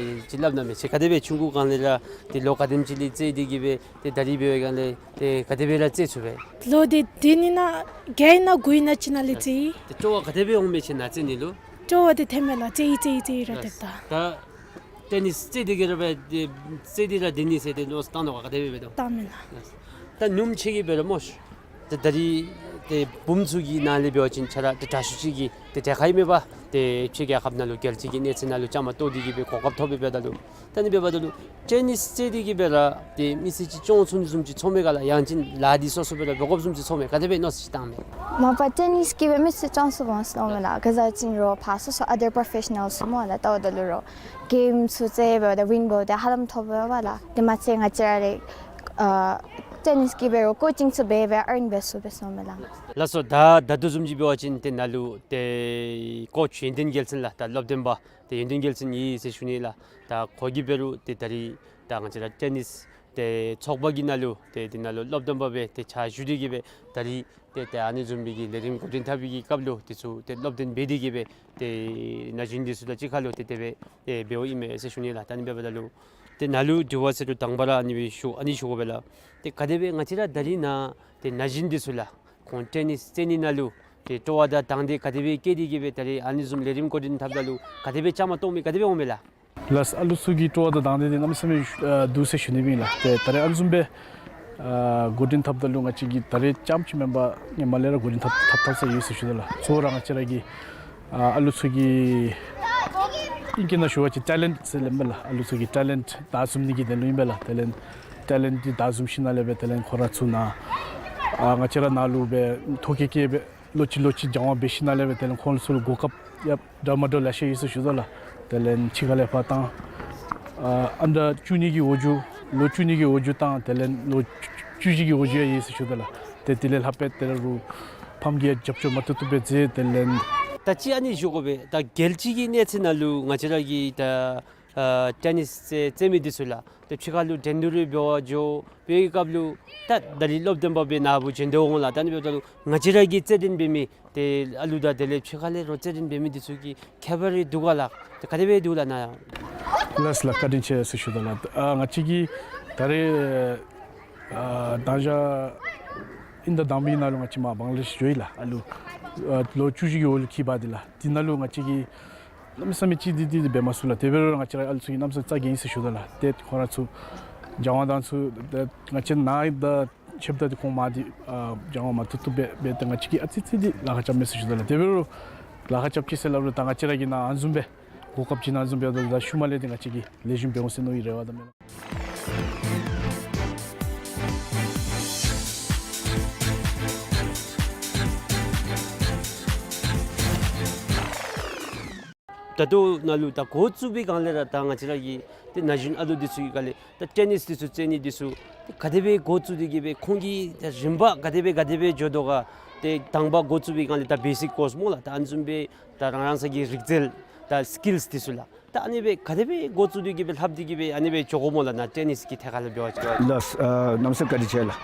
ཅིག་སླབ་གནང་མས། ཁྱོད་ག་དེ་སྦེ་ཆུང་ཀུ་སྒང་ལས་ར་ཏེ་ལོ་ག་དེམ་ཅིག་ལས་རྩེད་དེ་གིས་སྦེ་ཏེ་ད་རིས་འབད་བའི་སྒང་ལས་ཏེ་ག་དེ་སྦེ་ར་རྩེད་ཚུགས་པས། ལོ་འདི་བདུན་ཨིན་ན་བརྒྱད་ཨིན་ན་དགུ་ཨིན་ན་ཅིག་ནང་ལས་རྩེད་ཡི། ཏེ་སྤྲོ་བ་ག་དེ་སྦེ་འོང་མས་ཁྱོད་ནཱ་རྩེད་ནི་ལུ། སྤྲོ་བ་འདི་ཐོནམ་མས་ལགས། རྩེད་ཡི་རྩེད་ཡི་རྩེད་ཡི་ར་སྡོདཔ་ད། ད་ཊེ་ནིས་རྩེད་དེ་གིས་ར་འབད་ཏེ་རྩེད་དེ་ར་སྡོད་ནི་ཟེར་ཏེ་མནོ་བསམ་བཏང་དོ་ག། ག་དེ་སྦེ་འབད་དོ། བཏངམ་མས་ལགས། ད་སྣུམ་ཆེ་གི་འབད་ར་སྨོ་ཤ། ཏེ་ད་རིས་ཏེ་བུམོ་ཚུ་གི་ནང་ལས་འབད་བ་ཅིན་ཁྱོད་ར་ཏེ་དྲག་ཤོས་ཅིག་གི་ཏེ་གྲལ་ཁར་ཨིན་མས་པ། ཏེ་ཕྱི་རྒྱལ་ཁབ་ནང་ལུ་རྒྱལ་སྤྱི་གི་གནས་ཚད་ནང་ལུ་བཅའ་མར་གཏོགས་ཏེ་གིས་སྦེ་གོ་སྐབས་ཐོབ་སྦེ་འབདཝ་ད་ལུ། ད་ཨ་ནི་འབདཝ་ད་ལུ་ཊེ་ནིས་རྩེད་དེ་གིས་སྦེ་ར་ཏེ་མི་ཚེ་ཅིག་སྐྱོང་ཚུགས་ནི་བཟུམ་ཅིག་ཚོརཝ་མས་ག་ལགས། ཡང་ཅིན་ལཱ་འདི་སོ་སོ་སྦེ་ར་འབད་དགོཔ་བཟུམ་ཅིག་ཚོརཝ་མས། ག་དེ་སྦེ་མནོ་བསམ་ཅིག་བཏངམ་མས། མ་པ་ཊེ་ནིས་ཀྱིས་སྦེ་མི་ཚེ་སྐྱོང་ཚུགས་འོང་ཟེར་མནོཝ་མས་ལགས། ག་ཟེར་བ་ཅིན་རོགས་ཕར་སོ་སོ་ཨ་དར་པོརོ་ཕེ་ཤ་ནཱལ་ཚུ་སྨོ་ལགས། ལྟཝ་ད་ལུ་རོགས་གེམ་ཚུ་རྩེད་འབདཝ་ད་ཝིན་འབདཝ་ད་ཧ་ལམ་ཐོབ་པས་ལགས། དེ་མ་ཚད་ང་བཅས་ར་ལས་ཨ་ཊེ་ནིས་ཀྱིས་འབད་རུང་ཀོ་ཅིང་ཚུ་འབད་འབད་ཨརན་འབད་ཚུགས་པས་ཟེར་མནོཝ་མས་ལགས། ལགས་སོ། ད་ད་ལྟོ་བཟུམ་ཅིག་འབད་བ་ཅིན་ཏེ་ནཱ་ལུ་ཏེ་ཀོ་ཆི་ཡོན་ཏན་རྒྱལ་མཚན་ལགས། ད་སློབ་སྟོན་པ་ཏེ་ཡོན་ཏན་རྒྱལ་མཚན་ཡོད་ཟེར་ཞུ་ནི་ལགས། ད་ཁོ་གིས་འབད་རུང་ཏེ་ད་རིས་ད་ང་བཅས་ར་ཊེ་ནིས་ཏེ་ཚོགས་པ་གི་ནང་ལུ་ཏེ་དེ་ནང་ལུ་སློབ་སྟོན་པ་སྦེ་ཏེ་ཕྱག་ཞུ་སྟེ་གིས་སྦེ་ད་རིས་ཏེ་ཏེ་ཨ་ནི་བཟུམ་སྦེ་གི་ལས་རིམ་འགོ་འདྲེན་འཐབ་པའི་གི་སྐབས་ལུ་དེ་ཚུ་ཏེ་སློབ་སྟོན་འབད་དེ་གིས་སྦེ་ཏེ་ན་གཞོན་འདི་ཚུ་དང་གཅིག་ཁར་ལུ་ཏེ་དེ་སྦེ་ཏེ་འབདཝ་ཨིན་མས་ཟེར་ཞུ་ནི་ལགས། ད་ཨ་ནི་འབདཝ་ད་ལུ་ཏེ་ནཱ་ལུ་དྲི་བ་ཟེར་རུང་དང་པ་ར་ཨ་ནི་སྦེ་ཞུ་ཨ་ནི་ཞུ་དགོ་པས་ལགས། ཏེ་ག་དེ་སྦེ་ང་བཅས་ར་ད་རིས་ནཱ་ཏེ་ན་གཞོན་འདི་ཚུ་ལགས་ཁོང་ཊེ་ནིས་རྩེད་ནི་ནང་ལུ་ཏེ་སྤྲོ་བ་དང་དང་འདོད་ག་དེ་སྦེ་བསྐྱེད་དེ་གིས་སྦེ་ད་རིས་ཨ་ནི་བཟུམ་ལས་རིམ་འགོ་འདྲེན་འཐབ་ད་ལུ་ག་དེ་སྦེ་བཅའ་མར་གཏོགས་མི་ག་དེ་སྦེ་འོང་མས་ལགས། ལགས། ཨ་ལུ་ཚུ་གི་སྤྲོ་བ་དང་དང་འདོད་འདི་གནམ་མེད་ས་མེད་ཨ་འདུག་ཟེར་ཞུ་ནི་ཨིན་ལགས། ཏེ་ད་རེས་ཨ་ནི་བཟུམ་སྦེ་ཨ་འགོ་འདྲེན་འཐབ་ད་ལུ་ང་བཅས་ཀྱིས་ད་རེས་རྐྱངམ་ཅིག་མེན་པར་ཧེ་མ་ལས་ར་འགོ་འདྲེན་འཐབ་འཐབ་འཐབ་ས་ཡོད་ཟེར་ཞུ་དོ་ལགས། གཙོ་བོ་ར་ང་བཅས་ར་གི་ཨ་ཨ་ལུ་ཚུ་གི་ཨིང་སྐད་ནང་ཞུ་བ་ཅིན་ཊེ་ལེནཊ་ཟེར་སླབ་མས་ལགས། ཨ་ལུ་ཚུ་གི་ཊེ་ལེནཊ་བདའ་འཛུམ་ནི་གི་དོན་ལུ་ཨིན་པས་ལགས། ཊེ་ལེནཊ་ཊེ་ལེནཊ་འདི་བདའ་འཛུམ་ཞིནམ་ལས་སྦེ་ཊེ་ལེནཊ་ཁོང་ར་ཚུ་ནཱ་ཨ་ང་བཅས་ར་ནཱ་ལུ་སྦེ་ཐོ་བཀོད་བཀོད་སྦེ་ལོག་ཅི་ལོག་ཅི་སྦྱང་བ་འབད་ཞིནམ་ལས་སྦེ་ཊེ་ལེནཊ་ཁོང་ཚུ་ལུ་གོ་སྐབས་ཡང་འདྲ་མ་འདྲཝ་ལེ་ཤ་ཡོད་ཟེར་ཞུ་དོ་ལགས། ཊེ་ལེནཊ་ཕྱི་ཁ་ལས་ཕར་བཏང་ཨ་ཨ་ནི་འདྲ་བཅུ་གཉིས་ཀྱི་འོག་འགྱོ་ལོ་བཅུ་གཉིས་ཀྱི་འོག་འགྱོ་བཏང་ཊེ་ལེནཊ་ལོ་བཅུ་བཞི་གི་འོག་འགྱོ་ཡང་ཡོད་ཟེར་ཞུ་དོ་ལགས། ཏེ་དེ་ལས་ལྷག་སྦེ་ཏེ་རུང་ཕམ་གྱིས་ཡང་རྒྱབ་སྐྱོར་མ་བཏུབ་བཏུབ་སྦེ་མཛད་ཊེ་ལེནཊ། ད་ཅི་ཨ་ནི་ཞུ་དགོ་པས། ད་རྒྱལ་སྤྱི་གི་གནས་ཚད་ནང་ལུ་ང་བཅས་ར་གི་ད་ཨ་ཊེ་ནིས་རྩེད་རྩེད་མི་འདི་ཚུ་ལགས་ཏེ་ཕྱི་ཁ་ལུ་འགྲན་བསྡུར་འབད་བར་འགྱོ་བའི་སྐབས་ལུ་ད་ད་རིས་སློབ་སྟོན་པ་སྦེ་ནཱ་བུ་བྱོན་ཏེ་འོང་ལགས། ད་ཨ་ནི་འབདཝ་ད་ལུ་ང་བཅས་ར་གི་རྩེད་འགྲན་འབད་མི་ཏེ་ཨ་ལུ་དང་དེ་ལས་ཕྱི་ཁ་ལས་རོགས་རྩེད་འགྲན་འབད་མི་འདི་ཚུ་གི་ཁྱད་པར་རེ་འདུག་ག་ལགས། ཏེ་ག་དེ་སྦེ་འདུག་ལགས་ནཱ་ཡང་། ལགས་ལགས། བཀའ་དྲིན་ཆེ་ཟེར་ཞུ་དོ་ལགས། ཨ་ང་བཅས་ཀྱིས་ད་རེས་ཨ་ད་ཞག་ཨིན་ཟླ་དང་པའི་ནང་ལུ་ང་བཅས་མར་བང་ལ་དེཤ་འགྱོ་ཡི་ལགས། ཨ་ལུ་ཨ་ལོ་བཅུ་བཞི་གི་འོག་ལུ་འཁྱིད་པ་འདི་ལགས། དེ་ནང་ལུ་ང་བཅས་ཀྱིས་གནམ་མེད་ས་མེད་ཅིག་འདི་འདི་འདི་འབད་མ་ཚུགས་ལགས། དེ་འབད་རུང་ང་བཅས་ར་ཨ་ལུ་ཚུ་གིས་གནམ་མེད་ས་མེད་རྩ་འགེངས་ཡི་ཟེར་ཞུ་དོ་ལགས། ཏེ་ཁོང་ར་ཚུ་སྦྱང་བ་དང་ཚུ་ཏེ་ང་བཅས་ནཱ་ད་ཆདཔ་ད་ཏེ་ཁོང་མར་འདི་ཨ་སྦྱང་བ་མ་བཏུབ་བཏུབ་སྦེ་འབད་དེ་ང་བཅས་ཀྱིས་ཨ་ཙི་ཙི་འདི་ལཱ་ཁག་རྐྱབ་མས་ཟེར་ཞུ་དོ་ལགས། དེ་འབད་རུང་ལཱ་ཁག་རྐྱབ་ཅི་ཟེར་སླབ་རུང་ད་ང་བཅས་ར་གིས་ནཱ་ཨ་ནི་བཟུམ་སྦེ་གོ་སྐབས་ཅིག་ནཱ་ཨ་ནི་བཟུམ་སྦེ་ཡོད་དོ་ད་ཤུལ་མ་ལས་ཏེ་ང་བཅས་ཀྱིས་ལེགས་ཤོམ་འབད་འོང་ཟེར་མནོ་བའི་རེ་བ་དང་སྨོན་ལམ། ད་ལྟོ་ནཱ་ལུ་ད་འགོ་བཙུགས་པའི་སྒང་ལས་ར་ད་ང་བཅས་ར་གི་ཏེ་ན་གཞོན་ཨ་ལུ་འདི་ཚུ་གི་སྒང་ལས་ད་ཊེ་ནིས་འདི་ཚུ་རྩེད་ནི་འདི་ཚུ་ཏེ་ག་དེ་སྦེ་འགོ་བཙུགས་ཏེ་གིས་སྦེ་ཁོང་གི་ད་རིམ་པ་ག་དེ་སྦེ་ག་དེ་སྦེ་འགྱོ་དོ་ག། ཏེ་དང་པ་འགོ་བཙུགས་པའི་སྒང་ལས་ད་བེ་སིཀ་ཀོརསི་སྨོ་ལགས། ད་ཨ་ནི་བཟུམ་སྦེ་ད་རང་རང་སོ་གི་རིག་རྩལ་ད་སི་ཀིལསི་འདི་ཚུ་ལགས། ད་ཨ་ནི་སྦེ་ག་དེ་སྦེ་འགོ་བཙུགས་ཏེ་གིས་སྦེ་ལྷབ་སྟེ་གིས་སྦེ་ཨ་ནི་སྦེ་འགྱོ་དགོཔ་སྨོ་ལགས། ནཱ་ཊེ་ནིས་ཀྱི་ཐད་ཁར་ལུ་འབད་བ་ཅིན། ལགས། ཨ་གནམ་མེད་ས་མེད་བཀའ་དྲིན་ཆེ་ལགས།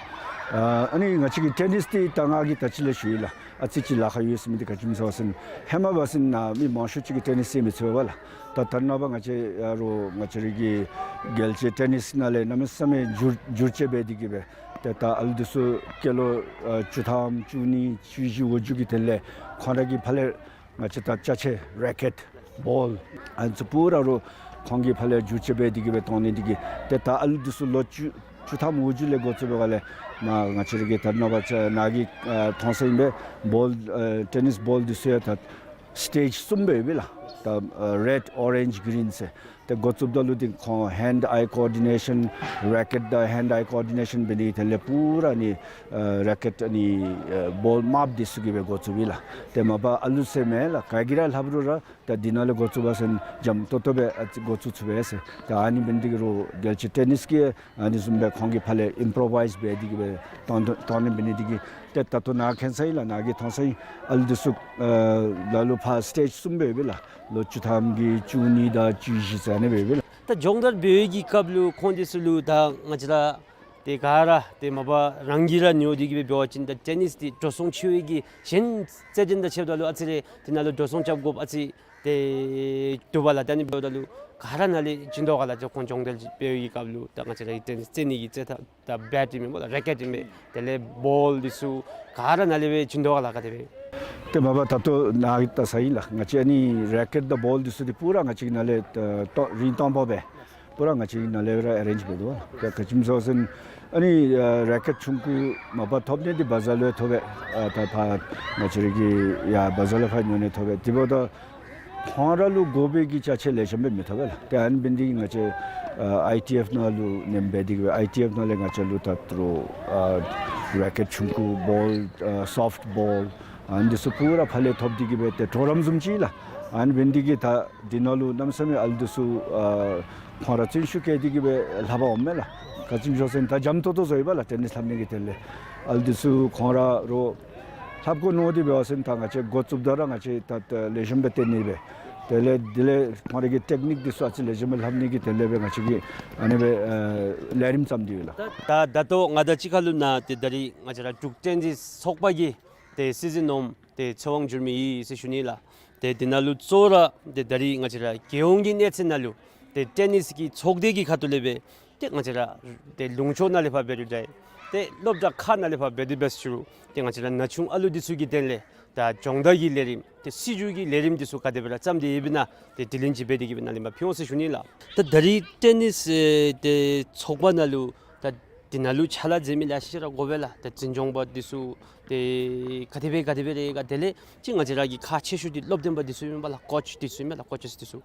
ཨ་ཨ་ནི་ང་བཅས་ཀྱི་ཊེ་ནིས་འདི་ད་ང་གིས་ད་ཅི་ལས་ཞུ་ཡི་ལགས། ཨ་ཙི་ཅིག་ལཱ་ཁག་ཡོད་ཟེར་མི་འདི་ག་ཅི་སྨོ་ཟེར་བ་ཅིན་ཧེ་མ་འབད་བ་ཅིན་ནཱ་མི་མང་ཤོས་ཅིག་གིས་ཊེ་ནིས་རྩེད་མི་ཚུགས་པས་ལགས། ད་ད་རེས་ནངས་པ་ང་བཅས་ཨ་རོགས་ང་བཅས་ར་གི་རྒྱལ་སྤྱིའི་ཊེ་ནིས་ནང་ལས་གནམ་མེད་ས་མེད་འགྱུར་འགྱུར་བཅོས་འབད་དེ་གིས་སྦེ་ཏེ་ད་ཨ་ལུ་འདི་ཚུ་སྐྱེས་ལོ་ཨ་བཅུ་ཐམ་བཅུ་གཉིས་བཅུ་བཞི་འོག་འགྱོ་གི་དོན་ལས་ཁོང་ར་གི་ཕར་ལས་ང་བཅས་ད་ཅ་ཆས་རེ་ཀེཊ་བཱོལ་ཨ་ནི་ཚུ་པུ་ར་རོགས་ཁོང་གི་ཕར་ལས་འགྱུར་བཅོས་འབད་དེ་གིས་སྦེ་གཏང་ནི་འདི་གིས་ཏེ་ད་ཨ་ལུ་འདི་ཚུ་ལོ་བཅུ་བཅུ་ཐམ་འོག་འགྱོ་ལས་འགོ་བཙུགས་པའི་སྒང་ལས་མར་ང་བཅས་ར་གིས་ད་རེས་ནངས་པ་ཅིག་ནཱ་གིས་ཨ་མཐོང་ས་ཨིན་པས། བཱོལ་ཨ་ཊེ་ནིས་བཱོལ་འདི་ཚུ་ཡང་ད་སི་ཊེཇ་གསུམ་སྦེ་ཡོད་པས་ལགས། ད་ཨ་རེཌ་ཨོ་རེནཇ་གི་རིན་ཟེར། ཏེ་འགོ་བཙུགསཔ་ད་ལུ་འདི་ཁོང་hand eye coordination, racket དང་hand eye coordination འབད་ནི་དེ་ལས་པུ་ར་ནི་ཨ་རེ་ཀེཊ་ཨ་ནི་ཨ་བོལ་དམརཔོ་འདི་ཚུ་གིས་སྦེ་འགོ་བཙུགས་ཡི་ལགས། ཏེ་མ་པ་ཨ་ལུ་ཟེར་མེན་ལགས། ག་གིས་ར་ལྷབ་རུང་ར་ད་འདི་ནང་ལས་འགོ་བཙུགས་པ་ཟེར་འཇམ་ཏོང་ཏོ་སྦེ་ཨ་ཙི་འགོ་བཙུགས་ཚུགས་པས་ཟེར། ད་ཨ་ནི་འབད་ནི་འདི་གིས་རོགས་རྒྱལ་སྤྱི་ཊེ་ནིས་ཀྱིས་ཨ་ནི་བཟུམ་སྦེ་ཁོང་གིས་ཕར་ལས་ཨིམ་པོ་རོ་བའིཛ་འབད་དེ་གིས་སྦེ་བཏང་བཏང་ནི་འབད་ནི་འདི་གིས་ཏེ་ད་ལྟོ་ནཱ་མཁྱེན་ས་ཨིན་ལགས། ནཱ་གིས་མཐོང་ས་ཨིན། ཨ་ལུ་འདི་ཚུ་ཨ་ལ་ལུ་ཕར་སི་ཊེཇ་གསུམ་སྦེ་ཡོད་པས་ལགས། ལོ་བཅུ་ཐམ་གྱི་བཅུ་གཉིས་དང་བཅུ་བཞི་ཟེར་ཨ་ནི་སྦེ་ཡོད་པས་ལགས། ད་སྦྱོང་བརྡར་འབད་བའི་གི་སྐབས་ལུ་ཁོང་འདི་ཚུ་ལུ་ད་ང་བཅས་ར་ཏེ་ག་ར་ཏེ་མ་པ་རང་གིས་ར་ཉོ་སྟེ་གིས་སྦེ་འབད་བ་ཅིན་ད་ཊེ་ནིས་འདི་འགྲོ་སོང་ཆེ་བའི་གི་གཞན་རྩེད་འགྲན་དང་ཕྱདཔ་ད་ལུ་ཨ་ཙི་རེ་དེ་ནང་ལུ་འགྲོ་སོང་རྐྱབ་དགོཔ་ཨ་ཙི་ཏེ་འདུག་པ་ལགས། ད་ཨ་ནི་འབདཝ་ད་ལུ་ག་ར་ནཱ་ལས་བྱིན་དོ་ག་ལགས། ད་ཁོང་སྦྱོང་བརྡར་འབད་བའི་གི་སྐབས་ལུ་ད་ང་བཅས་ར་གི་ཊེ་ནིས་རྩེད་ནི་གི་རྩེད་ཐངས་ད་བེཊ་ཨིན་མས་སྨོ་ལགས། རེ་ཀེཊ་ཨིན་མས། དེ་ལས་བོལ་འདི་ཚུ་ག་ར་ནཱ་ལས་སྦེ་བྱིན་དོ་ག་ལགས། ག་དེ་སྦེ། ཏེ་མ་པ་ད་ལྟོ་ནཱ་གིས་བལྟ་ས་ཨིན་ལགས། ང་བཅས་ཨ་ནི་རེ་ཀེཊ་དང་བོལ་འདི་ཚུ་འདི་པུ་ར་ང་བཅས་ཀྱིས་ནཱ་ལས་ཨ་ཏོ་རིན་སྟོང་པ་སྦེ་པུ་ར་ང་བཅས་ཀྱིས་ནཱ་ལས་ར་ཨེ་རེནཇ་འབད་དོ་ལགས། ཏེ་ག་ཅི་སྨོ་ཟེར་བ་ཅིན་ཨ་ནི་ཨ་རེ་ཀེཊ་ཆུང་ཀུ་མ་པ་ཐོབ་ནི་འདི་བ་ཛར་ལུ་ཡང་ཐོབ་པས། ཨ་ད་ཕར་ང་བཅས་ར་གིས་ཡར་བ་ཛར་ལས་ཕར་ཉོ་ནི་ཐོབ་པས། དེ་འབདཝ་ད་ཁོང་ར་ལུ་དགོ་པའི་གི་ཅ་ཆས་ལེགས་ཤོམ་སྦེ་མི་ཐོབ་པས་ལགས། ཏེ་ཨ་ནི་འབད་ནི་འདི་གིས་ང་བཅས་ཨ་ཨའི་ཊི་ཨེཕ་ནང་ལུ་ནེམ་འབད་དེ་གིས་སྦེ་ཨའི་ཊི་ཨེཕ་ནང་ལས་ང་བཅས་ལུ་ད་རུང་ཨ་རེ་ཀེཊ་ཆུང་ཀུ་བོལ་ཨ་སོཕཊ་བོལ་ཨ་ནི་འདི་ཚུ་པུ་ར་ཕར་ལས་ཐོབ་སྟེ་གིས་སྦེ་ཏེ་གྲོགས་རམ་བཟུམ་ཅིག་ལགས། ཨ་ནི་འབད་ནི་འདི་གིས་ད་འདི་ནང་ལུ་གནམ་མེད་ས་མེད་ཨ་ལུ་འདི་ཚུ་ཨ་ཁོང་ར་བརྩོན་ཤུགས་བསྐྱེད་དེ་གིས་སྦེ་ལྷབ་པར་འོངམ་མས་ལགས། ག་ཅི་སྨོ་ཟེར་བ་ཅིན་ད་འཇམ་ཏོང་ཏོ་བཟོ་ཡི་པ་ལགས། ཊེ་ནིས་ལྷབ་ནི་གི་དོན་ལས་ཨ་ལུ་འདི་ཚུ་ཁོང་ར་རོགས་ལྷབ་དགོ་མནོ་སྟེ་འབད་བ་ཅིན་ད་ང་བཅས་འགོ་བཙུགསཔ་ད་ར་ང་བཅས་ད་ད་ལེགས་ཤོམ་སྦེ་སྟོན་ནི་སྦེ། དེ་ལས་དེ་ལས་ཁོང་ར་གི་ཊེཀ་ནིཀ་འདི་ཚུ་ཨ་ཙི་ལེགས་ཤོམ་སྦེ་ལྷབ་ནི་གི་དོན་ལས་སྦེ་ང་བཅས་ཀྱིས་ཨ་ནི་སྦེ་ཨ་ལས་རིམ་བརྩམས་ཏེ་ཡོད་ལགས། ད་ད་ད་ལྟོ་ང་དང་གཅིག་ཁར་ལུ་ནཱ་ཏེ་ད་རིས་ང་བཅས་ར་འབྲུག་ཊེ་ནིས་ཚོགས་པ་གི་ཏེ་སྲིད་འཛིན་ནོར་བུ་ཏེ་ཚེ་དབང་འགྱུར་མེད་ཡོད་ཟེར་ཞུ་ནི་ལགས། ཏེ་འདི་ནང་ལུ་གཙོ་བོ་ར་ཏེ་ད་རིས་ང་བཅས་ར་རྒྱལ་ཡོངས་ཀྱི་གནས་ཚད་ནང་ལུ་ཏེ་ཊེ་ནིས་ཀྱི་ཚོགས་སྡེ་གི་ཁ་ཐུག་ལས་སྦེ་ཏེ་ང་བཅས་ར་ཏེ་ལུང་ཕྱོགས་ནང་ལས་ཕར་འབད་རུང་འདྲ་ཏེ་སློབ་གྲྭ་ཁག་ནང་ལས་ཕར་འབད་དེ་འབད་ཞུ་རུང་ཏེ་ང་བཅས་ར་ན་ཆུང་ཨ་ལུ་འདི་ཚུ་གི་དོན་ལས་ད་སྦྱོང་བརྡར་གྱི་ལས་རིམ་ཏེ་སྲིད་བྱུས་ཀྱི་ལས་རིམ་འདི་ཚུ་ག་དེ་སྦེ་ར་བརྩམས་ཏེ་ཡོདཔ་ཨིན་ན་ཏེ་དྲི་ལན་ཅིག་འབད་དེ་གིས་སྦེ་ནཱ་ལས་མར་ཕུལ་འོང་ཟེར་ཞུ་ནི་ལགས། ད་ད་རིས་ཊེ་ནིས་ཨེ་ཏེ་ཚོགས་པ་ནང་ལུ་ད་འདི་ནང་ལུ་ཕྱག་ལཱ་མཛད་མི་ལེ་ཤ་ར་དགོ་པས་ལགས། ད་འཛིན་སྐྱོང་པ་འདི་ཚུ་ཏེ་ག་དེ་སྦེ་ག་དེ་སྦེ་རེ་ག་དེ་ལས་ཅིག་ང་བཅས་ར་གི་ཁག་ཆེ་ཤོས་འདི་སློབ་སྟོན་པ་འདི་ཚུ་ཨིན་པས་ལགས། ཀོཆ་འདི་ཚུ་ཨིན་པས་ལགས། ཀོ་ཅེས་འདི་ཚུ།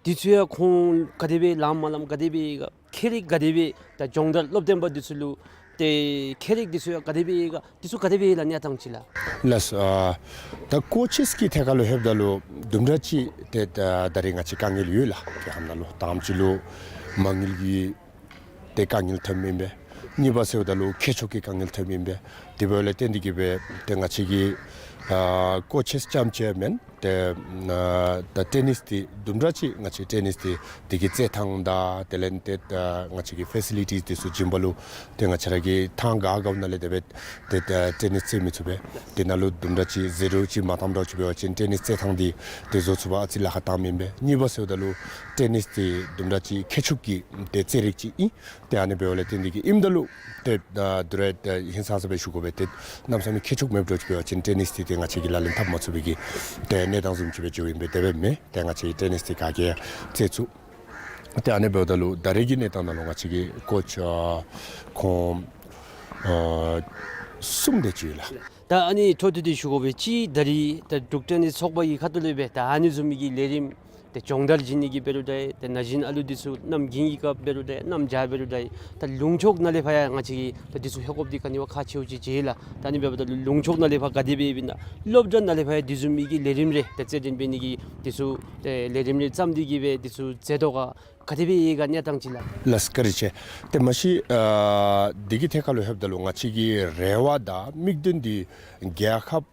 འདི་ཚུ་ཡང་ཁོང་ག་དེ་སྦེ་ལངམ་མ་ལངམ་ག་དེ་སྦེ་ཁྱད་རིག་ག་དེ་སྦེ་ད་སྦྱོང་བརྡར་སློབ་སྟོན་པ་འདི་ཚུ་ལུ་ཏེ་ཁྱད་རིག་འདི་ཚུ་ཡང་ག་དེ་སྦེ་ག་འདི་ཚུ་ག་དེ་སྦེ་ལགས་གནས་སྟངས་ཅིག་ལགས། ལགས་སོ། ཨ་ད་ཀོ་ཅེས་ཀྱི་ཐད་ཁར་ལུ་ལྷོདཔ་ད་ལུ་དུམ་གྲ་ཅིག་ཏེ་ད་ད་རིས་ང་བཅས་དཀའ་ངལ་ཡོད་ལགས། དེ་ཧེ་མ་ལུ་དང་པ་ཅིག་ལུ་མ་དངུལ་གྱི་ཏེ་དཀའ་ངལ་ཐོནམ་ཨིན་པས། གཉིས་པ་ཟེརཝ་ད་ལུ་ཁྱད་ཆོས་ཀྱི་དཀའ་ངལ་ཐོནམ་ཨིན་པས། དེ་འབདཝ་ལས་བརྟེན་ཏེ་གིས་སྦེ་ཏེ་ང་བཅས་ཀྱིས་ཨ་ཀོ་ཅེས་རྐྱངམ་ཅིག་མེན། ཏེ་ཨ་ད་ཊེ་ནིས་འདི་དུམ་གྲ་ཅིག་ང་བཅས་ཊེ་ནིས་འདི་འདི་གི་རྩེད་ཐངས་དང་དེ་ལས་ཏེ་ཨ་ང་བཅས་ཀྱི་ཕེ་སི་ལི་ཊིས་འདི་ཚུ་བྱིན་པ་ལུ་ཏེ་ང་བཅས་ར་གིས་ཐང་ག་ག་ནང་ལས་དེ་སྦེ་ཏེ་ཨ་ཊེ་ནིས་རྩེད་མི་ཚུགས་པས། དེ་ནང་ལུ་དུམ་གྲ་ཅིག་ཟད་འགྲོ་ཅིག་མ་བཏངམ་འདྲཝ་ཅིག་འབད་བ་ཅིན་ཊེ་ནིས་རྩེད་ཐངས་འདི་ཏེ་བཟོ་ཚུགས་པར་ཨ་ཙི་ལཱ་ཁག་བཏངམ་ཨིན་པས། གཉིས་པ་ཟེརཝ་ད་ལུ་ཊེ་ནིས་འདི་དུམ་གྲ་ཅིག་ཁྱད་ཆོས་ཀྱི་ཏེ་རྩེད་རིགས་ཅིག་ཨིན། ཏེ་ཨ་ནི་འབདཝ་ལས་བརྟེན་ཏེ་གིས་ཨིནམ་ད་ལུ་ཏེ་ཨ་དུས་རེ་ཏེ་ཧིང་སངས་ས་སྦེ་ཞུ་དགོ་པས། ཏེ་གནམ་མེད་ས་མེད་ཁྱད་ཆོས་མེདཔ་འདྲཝ་ཅིག་འབད་བ་ཅིན་ཊེ་ནིས་འདི་ཏེ་ང་བཅས་ཀྱིས་ལག་ལེན་འཐབ་མ་ཚུགས་པའི་གི་ཏེ་གནས་སྟངས་བཟུམ་ཅིག་སྦེ་འགྱོཝ་ཨིན་པས། དེ་སྦེ་མེན། ཏེ་ང་བཅས་ཀྱིས་ཊེ་ནིས་འདི་ག་གིས་རྩེད་ཚུགས། ཏེ་ཨ་ནི་འབདཝ་ད་ལུ་ད་རེས་ཀྱི་གནས་སྟངས་ནང་ལུ་ང་བཅས་ཀྱི་ཀོ་ཅེས་ཨ་ཁོང་ཨ་གསུམ་དེ་ཅིག་ཡོད་ལགས། ད་ཨ་ནི་འཕྲོ་མཐུད་དེ་ཞུ་དགོ་པའི་ཅིག་ད་རིས་ད་འབྲུག་ཊེ་ནིས་ཚོགས་པ་གི་ཁ་ཐུག་ལས་སྦེ་ད་ཨ་ནི་བཟུམ་མའི་གི་ལས་རིམ་ཏེ་སྦྱོང་བརྡར་བྱིན་ནི་གི་འབད་རུང་འདྲ་ཏེ་ན་གཞོན་ཨ་ལུ་འདི་ཚུ་གནམ་དགུན་གྱི་སྐབས་འབད་རུང་འདྲ་གནམ་བྱཱར་འབད་རུང་འདྲ་ད་ལུང་ཕྱོགས་ནང་ལས་ཕར་ཡང་ང་བཅས་ཀྱིས་ད་འདི་ཚུ་ལྷོད་དགོཔ་འདི་ག་ནི་བ་ཁག་ཆེཝ་ཅིག་མཇལ་ལགས། ད་ཨ་ནི་འབདཝ་ད་ལུ་ལུང་ཕྱོགས་ནང་ལས་ཕར་ག་དེ་སྦེ་ཡོདཔ་ཨིན་ན་སློབ་གྲྭ་ནང་ལས་ཕར་ཡང་འདི་བཟུམ་མའི་གི་ལས་རིམ་རེ་ཏེ་རྩེད་འགྲན་འབད་ནི་གི་འདི་ཚུ་ཏེ་ལས་རིམ་རེ་བརྩམས་ཏེ་གིས་སྦེ་འདི་ཚུ་མཛད་དོ་ག་ག་དེ་སྦེ་ཡོད་ག་གནས་སྟངས་ཅིག་ལགས། ལགས་བཀའ་དྲིན་ཆེ། ཏེ་མ་གཞི་ཨ་འདི་གི་ཐད་ཁར་ལུ་ལྷོདཔ་ད་ལུ་ང་བཅས་ཀྱི་རེ་བ་དང་དམིགས་དོན་འདི་རྒྱལ་ཁབ་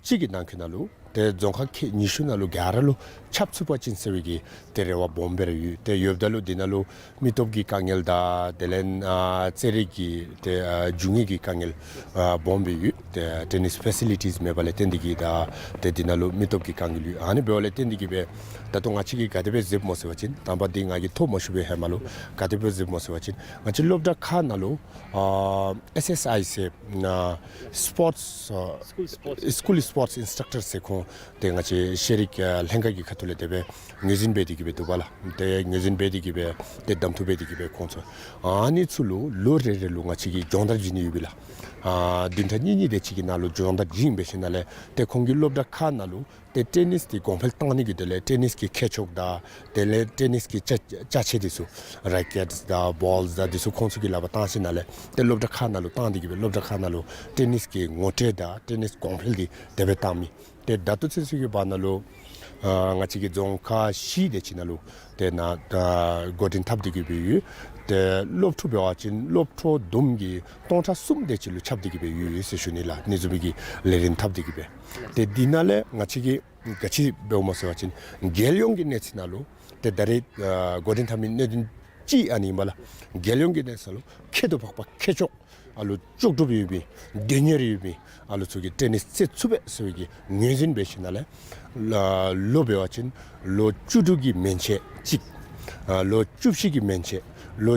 ཅིག་གི་ནང་འཁོད་ནང་ལུ་ཏེ་རྫོང་ཁག་ཁལ་ཉི་ཤུ་ནང་ལུ་ག་ར་ལུ་ཁྱབ་ཚུགས་པ་ཅིན་ཟེར་བའི་གི་ཏེ་རེ་བ་སྦོམ་སྦེ་ར་ཡོད། ཏེ་ཡོདཔ་ད་ལུ་འདི་ནང་ལུ་མི་སྟོབས་ཀྱི་དཀའ་ངལ་དང་དེ་ལས་ཨ་རྩེད་རིགས་ཀྱི་ཏེ་ཨ་རྒྱུ་དངོས་ཀྱི་དཀའ་ངལ་ཨ་སྦོམ་སྦེ་ཡོད། ཏེ་ཊེ་ནིས་ཕེ་སི་ལི་ཊིས་མེད་པ་ལས་བརྟེན་ཏེ་གིས་ད་ཏེ་འདི་ནང་ལུ་མི་སྟོབས་ཀྱི་དཀའ་ངལ་ཡོད། ཨ་ནི་འབདཝ་ལས་བརྟེན་ཏེ་གིས་སྦེ་ད་ལྟོ་ང་བཅས་ཀྱིས་ག་དེ་སྦེ་མཛདཔ་སྨོ་ཟེར་བ་ཅིན་དང་པ་འདི་ང་གིས་ཐོ་མ་ཞུ་བའི་ཧེ་མ་ལུ་ག་དེ་སྦེ་མཛདཔ་སྨོ་ཟེར་བ་ཅིན་ང་བཅས་སློབ་གྲྭ་ཁག་ནང་ལུ་ཨ་ཨེས་ཨེས་ཨའི་ཟེར་ཨ་སི་པོརཊས་ཨ་སི་ཀུལ་སི་པོརཊས་ཨིན་སི་ཊྲག་ཊར་ཟེར་ཁོང་ཏེ་ང་བཅས་ཤེས་རིག་ཨ་ལྷན་ཁག་གི་ཁ་ ལས་དེ་སྦེ་ངོས་འཛིན་འབད་དེ་གི་སྦེ་འདུག་པ་ལགས། ཏེ་ངོས་འཛིན་འབད་དེ་གི་སྦེ་ཏེ་གདམ་འཐུ་འབད་དེ་གི་སྦེ་ཁོང་ཚུ་ཨ་ནི་ཚུ་ལུ་ལོ་རེ་རེ་ལུ་ང་བཅས་ཀྱིས་སྦྱོང་བརྡར་བྱིན་ནི་ཡོད་པས་ལགས། ཨ་བདུན་ཕྲག་གཉིས་གཉིས་དེ་ཅིག་གི་ནང་ལུ་སྦྱོང་བརྡར་བྱིན་འབད་ཞིནམ་ལས་ཏེ་ཁོང་གི་སློབ་གྲྭ་ཁག་ནང་ལུ་ཏེ་ཊེ་ནིས་འདི་གོང་འཕེལ་བཏང་ནི་གི་དོན་ལས་ཊེ་ནིས་ཀྱི་ཁྱད་ཆོས་དང་དེ་ལས་ཊེ་ནིས་ཀྱི་ཅ་ཅ་ཆས་འདི་ཚུ་རེ་ཀེཊས་དང་བཱོལསི་དང་འདི་ཚུ་ཁོང་ཚུ་གིས་ལག་པར་བཏང་ཞིནམ་ལས་ཏེ་སློབ་གྲྭ་ཁག་ནང་ལུ་བཏང་སྟེ་གི་སྦེ་སློབ་གྲྭ་ཁག་ནང་ལུ་ཊེ་ནིས་ཀྱི་ངོ་སྤྲོད་དང་ཊེ་ནིས་གོང་འཕེལ་འདི་དེ་སྦེ་བཏང་མི། ཏེ་ད་ལྟོ་ཚུན་ཚོད་ཀྱི་བར་ན་ལུ་ཨ་ང་བཅས་ཀྱི་རྫོང་ཁག་བཞི་དེ་ཅིག་ནང་ལུ་ཏེ་ནཱ་ཨ་འགོ་འདྲེན་འཐབ་སྟེ་གི་སྦེ་ཡོད། ཏེ་སློབ་ཕྲུག་འབད་བ་ཅིན་སློབ་ཕྲུག་བསྡོམས་ཀྱིས་སྟོང་ཕྲག་གསུམ་དེ་ཅིག་ལུ་ཁྱབ་སྟེ་གི་སྦེ་ཡོད་ཟེར་ཞུ་ནི་ལགས། ཨ་ནི་བཟུམ་མའི་གི་ལས་རིམ་འཐབ་སྟེ་གི་སྦེ། ཏེ་འདི་ནང་ལས་ང་བཅས་ཀྱིས་ག་ཅི་འབདཝ་སྨོ་ཟེར་བ་ཅིན་རྒྱལ་ཡོངས་ཀྱི་གནས་ཚད་ནང་ལུ་ཏེ་ད་རེས་ཨ་འགོ་འདྲེན་འཐབ་མི་གནད་དོན་ཅིག་ཨ་ནི་ཨིན་པ་ལགས། རྒྱལ་ཡོངས་ཀྱི་གནས་ཚད་ལུ་ཁྱད་དུ་འཕགས་པ་ཁྱད་ཆོས་ཨ་ལུ་ལྕོགས་གྲུབ་ཡོད་མི་དོན་གཉེར་ཡོད་མི་ཨ་ལུ་ཚུ་གིས་ཊེ་ནིས་རྩེད་ཚུགས་པས་ཟེར་བའི་གི་ངོས་འཛིན་འབད་ཞིནམ་ལས་ལོ་འབད་བ་ཅིན་ལོ་བཅུ་དྲུག་གི་མན་ཆད་གཅིག། ཨ་ལོ་བཅུ་བཞི་གི་མན་ཆད། ལོ་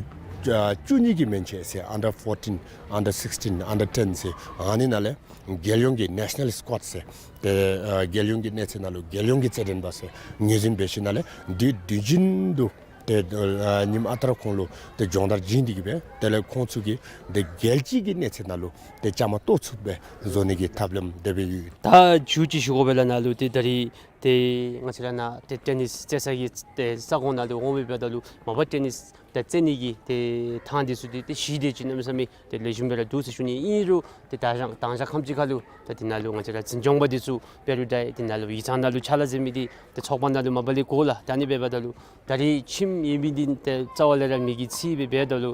ཨ་བཅུ་གཉིས་ཀྱི་མན་ཆད་ཟེར་under fourteen, under sixteen, under ten ཟེར་ཨ་ནི་ནང་ལས་རྒྱལ་ཡོངས་ཀྱི་ནེ་ཤ་ནཱལ་སི་ཀོཌ་ཟེར་ཏེ་ཨ་རྒྱལ་ཡོངས་ཀྱི་གནས་ཚད་ནང་ལུ་རྒྱལ་ཡོངས་ཀྱི་རྩེད་འགྲན་པ་ཟེར་ངོས་འཛིན་འབད་ཞིནམ་ལས་དུས་དུས་རྒྱུན་དུ་ཏེ་ཨ་ཉིནམ་ཨ་རྟག་ར་ཁོང་ལུ་ཏེ་སྦྱོང་བརྡར་བྱིན་ཏེ་གི་སྦེ་དེ་ལས་ཁོང་ཚུ་གིས་ཏེ་རྒྱལ་སྤྱི་གི་གནས་ཚད་ནང་ལུ་ཏེ་བཅའ་མར་གཏོགས་ཚུགས་པའི་བཟོ་ནི་གི་ཐབས་ལམ་དེ་སྦེ་ཡོད། ད་མཇུག་ཅིག་ཞུ་དགོ་པས་ལགས། ནཱ་ལུ་ཏེ་ད་རེས་ཏེ་ང་བཅས་ར་ནཱ་ཏེ་ཊེ་ནིས་རྩེད་ས་གི་ཏེ་ས་ཁོངས་ནང་ལུ་འོང་མི་འབདཝ་ད་ལུ་མ་པ་ཊེ་ནིས་ཏེ་རྩེད་ནི་གི་ཏེ་ཐང་འདི་ཚུ་འདི་ཏེ་གཞི་དེ་ཅིག་གནམ་མེད་ས་མེད་ཏེ་ལེགས་ཤོམ་སྦེ་ར་འདུག་ཟེར་ཞུ་ནི། ཨིན་རུང་ཏེ་ད་རང་དང་ཞག་ཁམས་ཅིག་ཁར་ལུ་ཏེ་འདི་ནང་ལུ་ང་བཅས་ར་འཛིན་སྐྱོང་པ་འདི་ཚུ་པེ་རུ་ཌའི་འདི་ནང་ལུ་ཡིག་ཚང་ནང་ལུ་ཕྱག་ལཱ་མཛད་མི་འདི་ཏེ་ཚོགས་པ་ནང་ལུ་མ་པ་ལས་གོ་ལགས། ད་ཨ་ནི་འབདཝ་ད་ལུ་ད་རེས་ཁྱིམ་ཡོད་མི་འདི་ཏེ་རྩ་བ་ལས་ར་མི་གི་རྩིས་སྦེ་འབདཝ་ད་ལུ་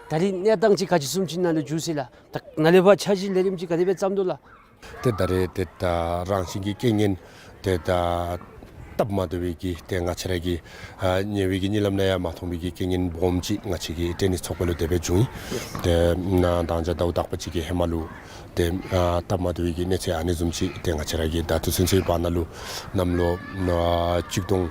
ད་རེས་གནས་སྟངས་ཅིག་ག་ཅི་བཟུམ་ཅིག་ནང་ལུ་འགྱུར་ཅི་ལགས། ད་ནཱ་ལས་ཕར་འཆར་གཞི་ལས་རིམ་ཅིག་ག་དེ་སྦེ་བརྩམ་དོ་ལགས། ཏེ་ད་རེས་ཏེ་ད་རང་བཞིན་གྱི་རྐྱེན་ངན་ཏེ་ད་སྟབས་མ་བདེ་བའི་གི་ཏེ་ང་བཅས་ར་གི་ཨ་ཉེ་བའི་གི་གཉིད་ལམ་ནང་ཡང་མ་མཐོང་བའི་གི་རྐྱེན་ངན་སྦོམ་ཅིག་ང་བཅས་ཀྱི་ཊེ་ནིས་ཚོགས་པ་ལུ་དེ་སྦེ་བྱུང་ཡི། ཏེ་ནཱ་ད་ལྟོ་ཟླཝ་དག་པ་ཅིག་གི་ཧེ་མ་ལུ་ཏེ་ཨ་སྟབས་མ་བདེ་བའི་གི་གནས་ཚུལ་ཨ་ནི་བཟུམ་ཅིག་ཏེ་ང་བཅས་ར་གི་ད་ལྟོ་ཚུན་ཚོད་བར་ན་ལུ་གནམ་ལོ་ཨ་གཅིག་སྟོང་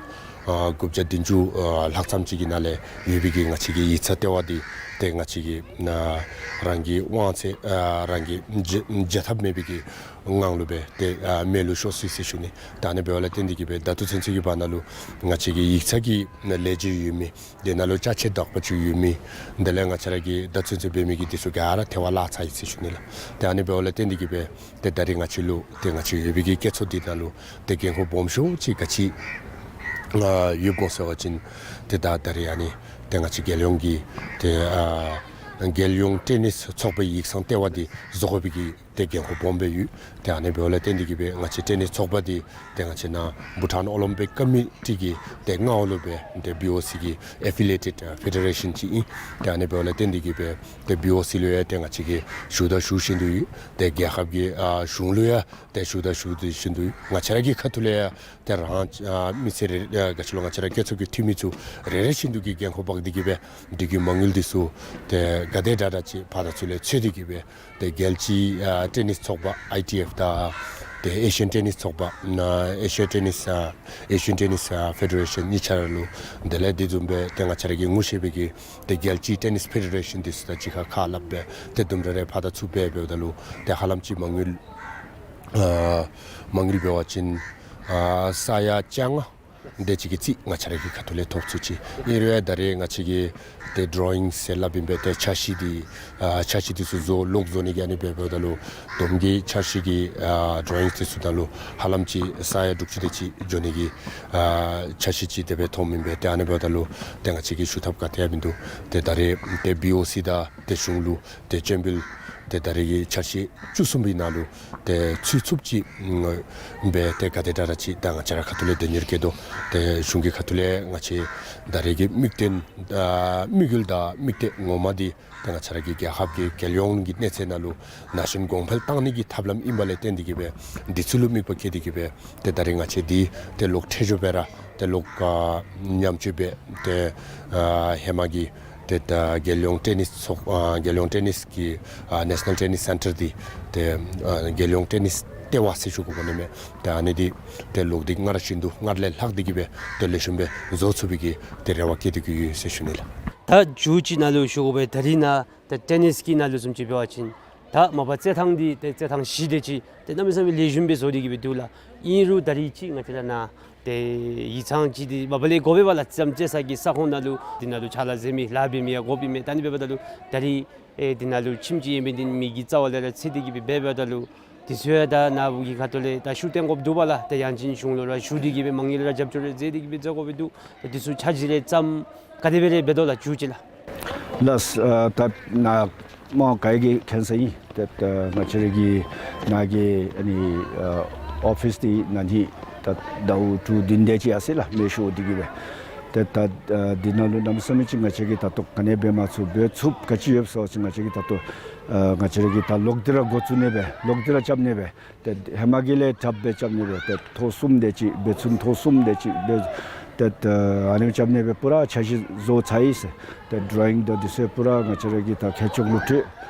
ཨ་དགུ་བརྒྱ་བདུན་ཅུ་ཨ་ལྷག་ཙམ་ཅིག་གི་ནང་ལས་ཡོད་པའི་གི་ང་བཅས་ཀྱི་ཡིག་ཚང་ལྟེ་བ་འདི་ཏེ་ང་བཅས་ཀྱི་ཨ་རང་གི་དབང་ཚད་ཨ་རང་གི་བྱ་བྱ་ཐབས་མེད་པའི་གི་ངང་ལུ་སྦེ་ཏེ་ཨ་མེད་ལུ་ཤོར་སོ་ཡི་ཟེར་ཞུ་ནི། ད་ཨ་ནི་འབདཝ་ལས་བརྟེན་ཏེ་གི་སྦེ་ད་ལྟོ་ཚུན་ཚོད་ཀྱི་བར་ན་ལུ་ང་བཅས་ཀྱི་ཡིག་ཚང་གི་ལས་བྱེད་ཡོད་མི་དེ་ནང་ལུ་ཅ་ཆས་དག་པ་ཅིག་ཡོད་མི་དེ་ལས་ང་བཅས་ར་གི་ད་ལྟོ་ཚུན་ཚོད་འབད་མི་གི་འདི་ཚུ་ག་ར་ཐལ་བར་བརླག་ཚར་ཡི་ཟེར་ཞུ་ནི་ལགས། ཏེ་ཨ་ནི་འབདཝ་ལས་བརྟེན་ཏེ་གི་སྦེ་ཏེ་ད་རེས་ང་བཅས་ལུ་ཏེ་ང་བཅས་ཡོད་པའི་གི་སྐྱེད་ཚོར་འདི་ནང་ལུ་ཏེ་འགན་ཁུར་སྦོམ་ཤོས་ཅིག་ག་ཅི་ཨ་ཡོདཔ་སྨོ་ཟེར་བ་ཅིན་ཏེ་ད་ད་རེས་ཨ་ནི་ཏེ་ང་བཅས་རྒྱལ་ཡོངས་ཀྱི་ཏེ་ཨ་རྒྱལ་ཡོངས་ཊེ་ནིས་ཚོགས་པའི་ཡིག་ཚང་ལྟེ་བ་འདི་བཟོ་དགོ་པའི་གི་ཏེ་འགན་ཁུར་སྦོམ་སྦེ་ཡོད། ཏེ་ཨ་ནི་འབདཝ་ལས་བརྟེན་ཏེ་གི་སྦེ་ང་བཅས་ཊེ་ནིས་ཚོགས་པ་འདི་ཏེ་ང་བཅས་ནཱ་བྷུ་ཊཱན་ཨོ་ལིམ་པིག་ཀོ་མི་ཊི་གི་ཏེ་མངའ་འོག་ལུ་སྦེ་ཏེ་བི་ཨོ་སི་གི་ཨེ་ཕི་ལི་ཨེ་ཊེཌ་ཨ་ཕེ་ཌེ་རེ་ཤཱན་ཅིག་ཨིན། ཏེ་ཨ་ནི་འབདཝ་ལས་བརྟེན་ཏེ་གི་སྦེ་ཏེ་བི་ཨོ་སི་ལུ་ཡང་ཏེ་ང་བཅས་ཀྱིས་ཞུ་དག་ཞུ་བཞིན་དུ་ཡོད། ཏེ་རྒྱལ་ཁབ་ཀྱི་ཨ་གཞུང་ལུ་ཡང་ཏེ་ཞུ་དག་ཞུ་བཞིན་དུ་ཡོད། ང་བཅས་ར་གི་ཁ་ཐུག་ལས་ཡང་ཏེ་རང་ཨ་མི་སེར་རེ་ཨ་ག་ཅི་ལོ་ང་བཅས་ར་སྐྱེད་ཚོར་གྱི་འཐུས་མི་ཚུ་རེ་རེ་བཞིན་དུ་གིས་འགན་ཁུར་འབག་སྟེ་གི་སྦེ་འདི་གི་མ་དངུལ་འདི་ཚུ་ཏེ་ག་དེ་དྲག་དྲག་ཅིག་ཕར་དང་ཚུར་ལས་འཚོལ་ཏེ་གི་སྦེ་ཏེ་རྒྱལ་སྤྱིའི་ཨ་ཊེ་ནིས་ཚོགས་པ་ཨའི་ཊི་ཨེཕ་དང་ཏེ་ཨེ་ཤི་ཡན་ཊེ་ནིས་ཚོགས་པ་ཨ་ཨེ་ཤི་ཡ་ཊེ་ནིས་ཨ་ཨེ་ཤི་ཡན་ཊེ་ནིས་ཨ་ཕེ་ཌེ་རེ་ཤཱན་གཉིས་ཆ་ར་ལུ་དེ་ལས་དེ་བཟུམ་སྦེ་ཏེ་ང་བཅས་ར་གིས་ངོ་ཤེས་པའི་གི་ཏེ་རྒྱལ་སྤྱིའི་ཊེ་ནིས་ཕེ་ཌེ་རེ་ཤཱན་འདི་ཚུ་དང་གཅིག་ཁར་ཁ་སླབ་སྦེ་ཏེ་དུམ་གྲ་རེ་ཕར་དང་ཚུར་འབད་འབདཝ་ད་ལུ་ཏེ་ཧ་ལམ་ཅིག་མ་དངུལ་ཨ་མ་དངུལ་འབད་བ་ཅིན་ཨ་ས་ཡ་བཅོ་ལྔ་དེ་ཅིག་གི་རྩིས་ང་བཅས་ར་གི་ཁ་ཐུག་ལས་ཐོབ་ཚུགས་ཅི། ཨིན་རུང་ཡང་ད་རེས་ང་བཅས་ཀྱིས་ཏེ་ཌོ་རོ་ཡིང་ཟེར་སླབ་ཨིན་པས། ཏེ་འཆར་གཞི་འདི་ཨ་འཆར་གཞི་འདི་ཚུ་བཟོ་ལོག་བཟོ་ནི་གི་ཨ་ནི་འབད་འབདཝ་ད་ལུ་བསྡོམས་ཀྱི་འཆར་གཞི་གི་ཨ་ཌོ་རོ་ཡིང་འདི་ཚུ་ནང་ལུ་ཧ་ལམ་ཅིག་ས་ཡ་དྲུག་ཅུ་དེ་ཅིག་འགྱོ་ནི་གི་ཨ་འཆར་གཞི་ཅིག་དེ་སྦེ་མཐོངམ་ཨིན་པས། ཏེ་ཨ་ནི་འབདཝ་ད་ལུ་ཏེ་ང་བཅས་ཀྱིས་ཞུ་ཐབས་ག་ཏེ་ཡང་མིན་འདུག། ཏེ་ད་རེས་ཏེ་བི་ཨོ་སི་དང་ཏེ་གཞུང་ལུ་ཏེ་སྤྱན་འབུལ་ཏེ་ད་རེས་ཀྱི་འཆར་གཞི་བཅུ་གསུམ་པའི་ནང་ལུ་ཏེ་ཚུད་ཚུགསཔ་ཅིག་སྦེ་ཏེ་ག་དེ་དྲག་དྲག་ཅིག་ད་ང་བཅས་ར་ཁ་ཐུག་ལས་དོན་གཉེར་བསྐྱེད་དོ། ཏེ་གཞུང་གི་ཁ་ཐུག་ལས་ང་བཅས་ད་རེས་ཀྱི་དམིགས་དོན་ཨ་དམིགས་ཡུལ་དང་དམིགས་གཏད་ངོ་མ་འདི་ཏེ་ང་བཅས་ར་གི་རྒྱལ་ཁབ་ཀྱི་རྒྱལ་ཡོངས་ཀྱི་གནས་ཚད་ནང་ལུ་ན་གཞོན་གོང་འཕེལ་བཏང་ནི་གི་ཐབས་ལམ་ཨིན་པ་ལས་བརྟེན་ཏེ་གི་སྦེ་འདི་ཚུ་ལུ་དམིགས་པ་བསྐྱེད་དེ་གི་སྦེ་ཏེ་ད་རེས་ང་བཅས་འདི་ཏེ་ལོག་འཕྲལ་མགྱོགས་སྦེ་ར་ཏེ་ལོག་ཨ་མཉམ་སྤྱོད་འབད་ཏེ་ཨ་ཧེ་མ་གི་ཏེ་ད་རྒྱལ་ཡོངས་ཊེ་ནིས་ཚོགས་ཨ་རྒྱལ་ཡོངས་ཊེ་ནིས་ཀྱི་ཨ་ནེ་ཤ་ནཱལ་ཊེ་ནིས་སེན་ཊར་འདི་ཏེ་ཨ་རྒྱལ་ཡོངས་ཊེ་ནིས་ལྟེ་བ་ཟེར་ཞུ་དགོཔ་ཨིན་མས། ཏེ་ཨ་ནི་འདི་ཏེ་ལོག་སྟེ་སྔར་བཞིན་དུ་སྔར་ལས་ལྷག་སྟེ་གི་སྦེ་ཏེ་ལེགས་ཤོམ་སྦེ་བཟོ་ཚུགས་པའི་གི་ཏེ་རེ་བ་བསྐྱེད་དེ་གི་ཡོད་ཟེར་ཞུ་ནི་ལགས། ད་མཇུག་ཅིག་ནང་ལུ་ཞུ་དགོ་པས། ད་རེས་ནཱ་ད་ཊེ་ནིས་ཀྱི་ནང་ལུ་བཟུམ་ཅིག་འབད་བ་ཅིན་ ད་མ་པ་རྩེད་ཐང་འདི་ཏེ་རྩེད་ཐང་བཞི་དེ་ཅིག་ཏེ་གནམ་མེད་ས་མེད་ལེགས་ཤོམ་སྦེ་བཟོ་སྟེ་གི་སྦེ་འདུག་ལགས། ཨིན་རུང་ད་རིས་ཅིག་ང་བཅས་ར་ནཱ་ཏེ་ཡིག་ཚང་ཅིག་འདི་མ་པ་ལས་དགོ་པས་པ་ལགས། རྩེདམོ་རྩེ་ས་གི་ས་ཁོངས་ནང་ལུ་འདི་ནང་ལུ་ཕྱག་ལཱ་མཛད་མི་ལཱ་འབད་མི་ཡང་དགོཔ་ཨིན་མས། ད་ཨ་ནི་འབདཝ་ད་ལུ་ད་རིས་ཨེ་འདི་ནང་ལུ་ཁྱིམ་ཅིག་ཡོད་མི་འདི་མི་གི་རྩ་བ་ལས་ར་འཚོལ་ཏེ་གི་སྦེ་འབདཝ་ད་ལུ་དེ་ཚུ་ཡང་ད་ནཱ་བུ་གི་ཁ་ཐུག་ལས་ད་ཤུགས་བཏོན་དགོཔ་འདུག་པ་ལགས། ཏེ་ཡང་ཅིན་གཞུང་ལུ་ར་ཞུ་སྟེ་གི་སྦེ་མ་དངུལ་ར་རྒྱབ་སྐྱོར་རེ་མཛད་དེ་གི་སྦེ་མཛད་དགོཔ་སྦེ་འདུག། ཏེ་དེ་ཚུ་ཆ་འཇོག་རེ་བརྩམ་ག་དེ་སྦེ་རེ་འབད་དོ་ལགས་མཇུག་ཅིག་ལགས། ལགས། ཨ་ད་ནཱ་མོ་ག་གིས་མཁྱེན་ས་ཨིན། ཏེ་ད་ང་བཅས་ར་གི་ནཱ་གི་ཨ་ནི་ཨ་ཨོ་ཕིསི་འདི་ནཱ་ནི་ད་ཟླཝ་དྲུག་བདུན་དེ་ཅིག་ཡར་སོང་ཡི་ལགས། མེ་ཤོར་ཏེ་གི་སྦེ། ཏེ་ད་ཨ་འདི་ནང་ལུ་གནམ་མེད་ས་མེད་ཅིག་ང་བཅས་ཀྱིས་ད་ལྟོ་ག་ནི་འབད་མ་ཚུགས། འབད་ཚུགསཔ་ག་ཅི་ཡོདཔ་ཟེར་བ་ཅིན་ང་བཅས་ཀྱིས་ད་ལྟོ་ཨ་ང་བཅས་ར་གིས་ད་ལོག་སྟེ་ར་འགོ་བཙུགས་ནི་སྦེ་ལོག་སྟེ་ར་རྐྱབ་ནི་སྦེ། ཏེ་ཧེ་མ་གི་ལས་དྲགཔ་སྦེ་རྐྱབ་ནི་སྦེ། ཏེ་ཐོག་གསུམ་དེ་ཅིག་འབད་ཚུགས། ཐོག་གསུམ་དེ་ཅིག་འབད། ཏེ་ཨ་ནི་རྐྱབ་ནི་སྦེ་པུ་ར་འཆར་གཞི་བཟོ་ཚར་ཡི་ཟེར། ཏེ་ཌོ་རོ་ཡིང་དང་དེ་ཚུ་པུ་ར་ང་བཅས་ར་གིས་ད་ཁྱད་ཆོས་ལུ་སྤྲོད།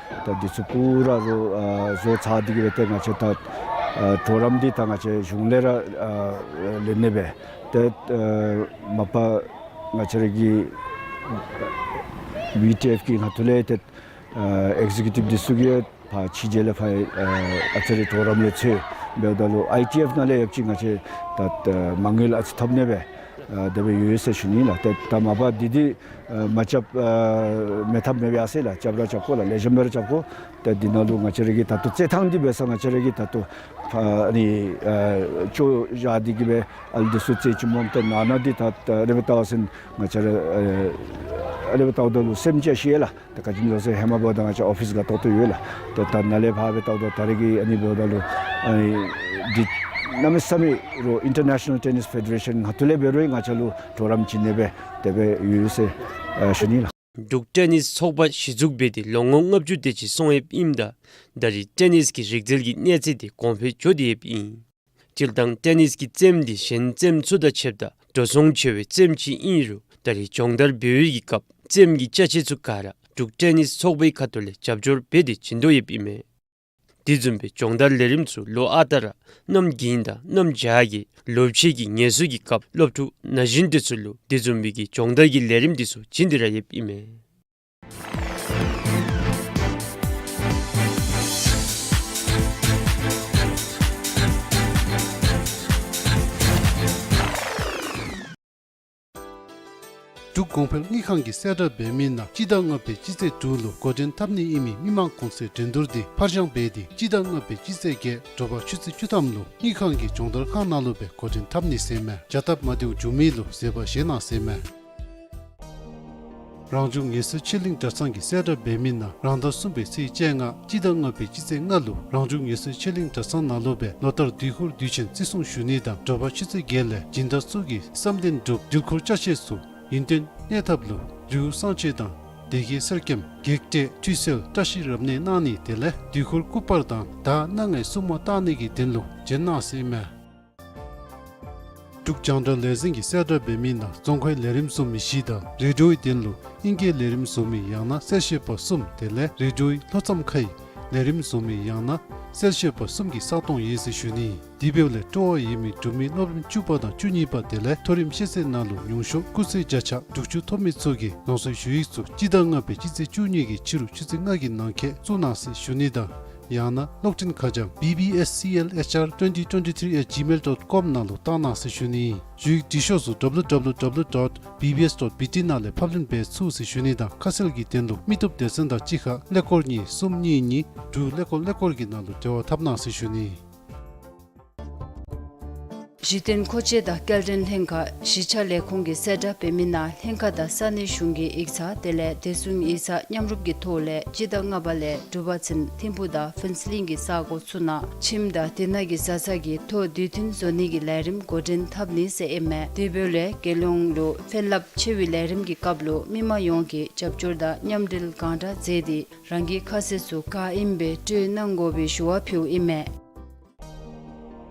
ཏེ་དེ་ཚུ་པུ་ར་རོ་ཨ་བཟོ་ཚར་ཏེ་གི་སྦེ་ཏེ་ང་བཅས་ད་ཨ་གྲོགས་རམ་འདི་ད་ང་བཅས་གཞུང་ལས་ར་ཨ་ལེན་ནི་སྦེ། ཏེ་ཨ་མ་པ་ང་བཅས་ར་གི་བི་ཊི་ཨེཕ་གི་ཁ་ཐུག་ལས་ཏེ་ཨ་ཨེག་ཟི་ཀིའུ་ཊིབ་འདི་ཚུ་གིས་ཕར་ཕྱི་རྒྱལ་ལས་ཕར་ཨ་ཨ་ཙི་རེ་གྲོགས་རམ་ལས་འཚོལ་འབདཝ་ད་ལུ་ཨའི་ཊི་ཨེཕ་ནང་ལས་ཡང་ཅིན་ང་བཅས་ད་ཨ་མ་དངུལ་ཨ་ཙི་ཐོབ་ནི་སྦེ་ཨ་དེ་སྦེ་ཡོད་ཟེར་ཞུ་ནི་ལགས། ཏེ་ད་མ་པ་འདི་འདི་ཨ་མ་རྐྱབ་ཨ་མེད་ཐབས་མེད་པས་ཟེར་ལགས། རྐྱབ་ར་རྐྱབ་དགོ་ལགས། ལེགས་ཤོམ་སྦེ་ར་རྐྱབ་དགོ། ཏེ་འདི་ནང་ལུ་ང་བཅས་ར་གི་ད་ལྟོ་རྩེད་ཐང་འདི་འབད་ས་ང་བཅས་ར་གི་ད་ལྟོ་ཨ་ཨ་ནི་ཨ་ཅོག་བཞག་སྟེ་གི་སྦེ་ཨ་ལུ་འདི་ཚུ་རྩེད་ཅི་སྨོ། ཏེ་ནང་ན་འདི་ད་ཨ་རེ་སྦེ་བལྟ་བ་ཅིན་ང་བཅས་ར་ཨ་ཨ་རེ་སྦེ་བལྟཝ་ད་ལུ་སེམས་ཅིག་ཤི་ཡི་ལགས། ཏེ་ག་ཅི་སྨོ་ཟེར་ཧེ་མ་འབདཝ་ད་ང་བཅས་ཨོ་ཕིསི་ག་ཏོག་ཏོ་ཡོད་ལགས། ཏེ་ད་ནཱ་ལས་ཕར་སྦེ་བལྟཝ་ད་ད་རེས་ཀྱི་ཨ་ནི་འབདཝ་ད་ལུ་ཨ་ནི་འདི་གནམ་མེད་ས་མེད་རོགས་ཨིན་ཊར་ནེ་ཤ་ནཱལ་ཊེ་ནིསི་ཕེ་ཌེ་རེ་ཤཱན་ཁ་ཐུག་ལས་འབད་རུང་ང་བཅས་ལུ་གྲོགས་རམ་བྱིན་ནི་སྦེ་དེ་སྦེ་ཡོད་ཟེར་ཨ་ཞུ་ནི་ལགས། འབྲུག་ཊེ་ནིསི་ཚོགས་པ་གཞི་བཙུགས་འབད་དེ་ལོ་ངོ་ལྔ་བཅུ་དེ་ཅིག་སོང་ཡོདཔ་ཨིནམ་ད་ད་རེས་ཊེ་ནིསི་གི་རིག་རྩལ་གྱི་གནས་ཚད་དེ་གོང་འཕེལ་འགྱོ་སྟེ་ཡོདཔ་ཨིན། སྤྱིར་བཏང་ཊེ་ནིསི་གི་རྩེདམོ་འདི་གཞན་རྩེདམོ་ཚུ་དང་ཕྱདཔ་ད་འགྲོ་སོང་ཆེ་བའི་རྩེདམོ་ཅིག་ཨིན་རུང་ད་རེས་སྦྱོང་བརྡར་འབད་བའི་གི་སྐབས་རྩེདམོ་གི་ཅ་ཆས་ཚུ་ག་ར་འབྲུག་ཊེ་ནིསི་ཚོགས་པའི་ཁ་ཐུག་ལས་རྒྱབ་སྐྱོར་འབད་དེ་བྱིན་དོ་ཡོདཔ་ཨིན་མས། དེ་བཟུམ་སྦེ་སྦྱོང་བརྡར་ལས་རིམ་ཚུ་ལོ་ཨ་རྟག་ར་གནམ་དགུན་དང་གནམ་བྱཱར་གྱི་ལོ་ཕྱེད་ཀྱི་ངལ་གསོའི་གི་སྐབས་སློབ་ཕྲུག་ན་གཞོན་དེ་ཚུ་ལུ་དེ་བཟུམ་སྦེ་གི་སྦྱོང་བརྡར་གྱི་ལས་རིམ་དེ་ཚུ་བྱིན་ཏེ་ར་ཡོདཔ་ཨིན་མས། འབྲུག་གོང་འཕེལ་དངུལ་ཁང་གིས་གསལ་བསྒྲགས་འབད་མི་ནང་སྤྱི་ཟླ་ལྔ་པའི་སྤྱི་ཚེས་དྲུག་ལུ་འགོ་འདྲེན་འཐབ་ནི་ཨིན་མི་མི་མང་གུང་སེང་འགྲན་བསྡུར་འདི་ཕར་འགྱངས་འབད་དེ་སྤྱི་ཟླ་ལྔ་པའི་སྤྱི་ཚེས་བརྒྱད་དྲོ་པ་ཆུ་ཚོད་བཅུ་ཐམ་ལུ་དངུལ་ཁང་གི་སྦྱོང་བརྡར་ཁང་ནང་ལུ་སྦེ་འགོ་འདྲེན་འཐབ་ནི་ཟེར་མས། བྱ་སྟབས་མ་བདེཝ་བྱུང་མི་ལུ་བཟོད་པ་བཞེས་གནང་ཟེར་མས། རང་བྱུང་ངལ་གསོའི་ཆེད་གླིང་གྲྭ་ཚང་གིས་གསལ་བསྒྲགས་འབད་མི་ནང་རང་ཟླ་གསུམ་པའི་ཚེས་བཅོ་ལྔ་སྤྱི་ཟླ་ལྔ་པའི་སྤྱི་ཚེས་ལྔ་ལུ་རང་བྱུང་ངལ་གསོའི་ཆེད་གླིང་གྲྭ་ཚང་ནང་ལུ་སྦེ་ལོ་ལྟར་དུས་འཁོར་དུས་ཆེན་བརྩི་སྲུང་ཞུ་ནི་དང་དྲོ་པ་ཆུ་ཚོད་བརྒྱད་ལས་སྦྱིན་བདག་ཚུ་གིས་བསམ་གཏན་སྒྲུབ་འདུལ་འཁོར་ཅ་ཆས་ཚུ་ཡུན་བརྟན་གནས་ཐབས་ལུ་རི་བོ་གསང་ཆེན་དང་སྡེ་དགེ་གསེར་སྐྱེམས་བགེགས་བསྐྲད་ཁྲུས་གསོལ་བཀྲ་ཤིས་རབ་གནས་གནང་ནི་དེ་ལས་དུས་འཁོར་སྐུ་པར་དང་ཟླ་སྣ་ལྔའི་སྲུང་མ་བཏང་ནི་གི་དོན་ལུ་བྱོན་གནང་ཟེར་མས། འབྲུག་རྒྱང་བསྒྲགས་ལས་འཛིན་གྱིས་གསལ་བསྒྲགས་འབད་མི་ནང་རྫོང་ཁའི་ལས་རིམ་བཟོ་མི་བཞི་དང་རེ་ཌིའོའི་དོན་ལུ་ཨིང་སྐད་ལས་རིམ་བཟོ་མི་ཡང་ན་གསལ་བཤད་པ་གསུམ་དེ་ལས་རེ་ཌིའོའི་ལྷོ་མཚམས་ཁའི་ལས་རིམ་བཟོ་མི་ཡང་ན་གསལ་བཤད་པ་གསུམ་གྱི་ས་སྟོང་ཡོད་ཟེར་ཞུ་ནི། དེ་འབདཝ་ལས་སྤྲོ་བ་ཡོད་མི་འབྲུག་མི་སློབ་རིམ་བཅུ་པ་དང་བཅུ་གཉིས་པ་དེ་ལས་མཐོ་རིམ་ཤེས་ཚད་ནང་ལུ་མྱོང་ཤོག་སྐུགས་ཚད་བརྒྱ་ཆ་དྲུག་ཅུ་ཐོབ་མི་ཚུ་གིས་རང་སོའི་ཞུ་ཡིག་ཚུ་སྤྱི་ཟླ་ལྔ་པའི་སྤྱི་ཚེས་བཅུ་གཉིས་ཀྱི་ཕྱི་རུ་ཆུ་ཚོད་ལྔ་གི་ནང་འཁོད་བཙུགས་གནང་ཟེར་ཞུ་ནི་དང་ཡང་ན་གློག་འཕྲིན་ཁ་བྱང་B B S C L H R twenty twenty-three at gmail dot com ནང་ལུ་བཏང་གནང་ཟེར་ཞུ་ནི། ཞུ་ཡིག་འབྲི་ཤོག་ཚུ་W W W dot B B S dot B T ནང་ལས་ཕབ་ལེན་འབད་ཚུགས་ཟེར་ཞུ་ནི་དང་ཁ་གསལ་གྱི་དོན་ལུ་མི་སྟོབས་སྡེ་ཚན་དང་གཅིག་ཁར་ཀླད་ཀོར་གཉིས་གསུམ་གཉིས་གཉིས་དྲུག་ཀླད་ཀོར་ཀླད་ཀོར་གྱི་ནང་ལུ་འབྲེལ་བ་འཐབ་གནང་ཟེར་ཞུ་ནི། གཞི་རྟེན་མཁོ་ཆས་དང་སྐྱེལ་འདྲེན་ལྷན་ཁག་གཞིས་ཆགས་ལས་ཁུངས་ཀྱིས་གསལ་བསྒྲགས་འབད་མི་ནང་ལྷན་ཁག་དང་ས་གནས་གཞུང་གི་ཡིག་ཚང་དེ་ལས་བདེ་སྲུང་ཡིག་ཚང་མཉམ་རུབ་ཀྱི་ཐོག་ལས་སྤྱི་ཟླ་ལྔ་པ་ལས་དྲུག་པ་ཚུན་ཐིམ་ཕུག་དང་ཕུན་ཚོགས་གླིང་གི་ས་གོ་ཚུ་ནང་ཁྱིམ་དང་དེ་ནང་གི་བཟའ་ཚང་གི་ཐོག་དུས་མཐུན་བཟོ་ནི་གི་ལས་རིམ་འགོ་འདྲེན་འཐབ་ནི་ཟེར་ཨིན་མས། དེ་འབདཝ་ལས་རྒྱལ་ཡོངས་ལུ་ཕན་རླབས་ཆེ་བའི་ལས་རིམ་གྱི་སྐབས་ལུ་མི་མང་ཡོངས་ཀྱིས་རྒྱབ་སྐྱོར་དང་མཉམ་འབྲེལ་གང་དྲག་མཛད་དེ་རང་གི་ཁ་ཟས་ཚུ་ག་ཨིནམ་སྦེ་སྤྲོད་གནང་དགོ་པའི་ཞུ་བ་ཕུལཝ་ཨིན་མས།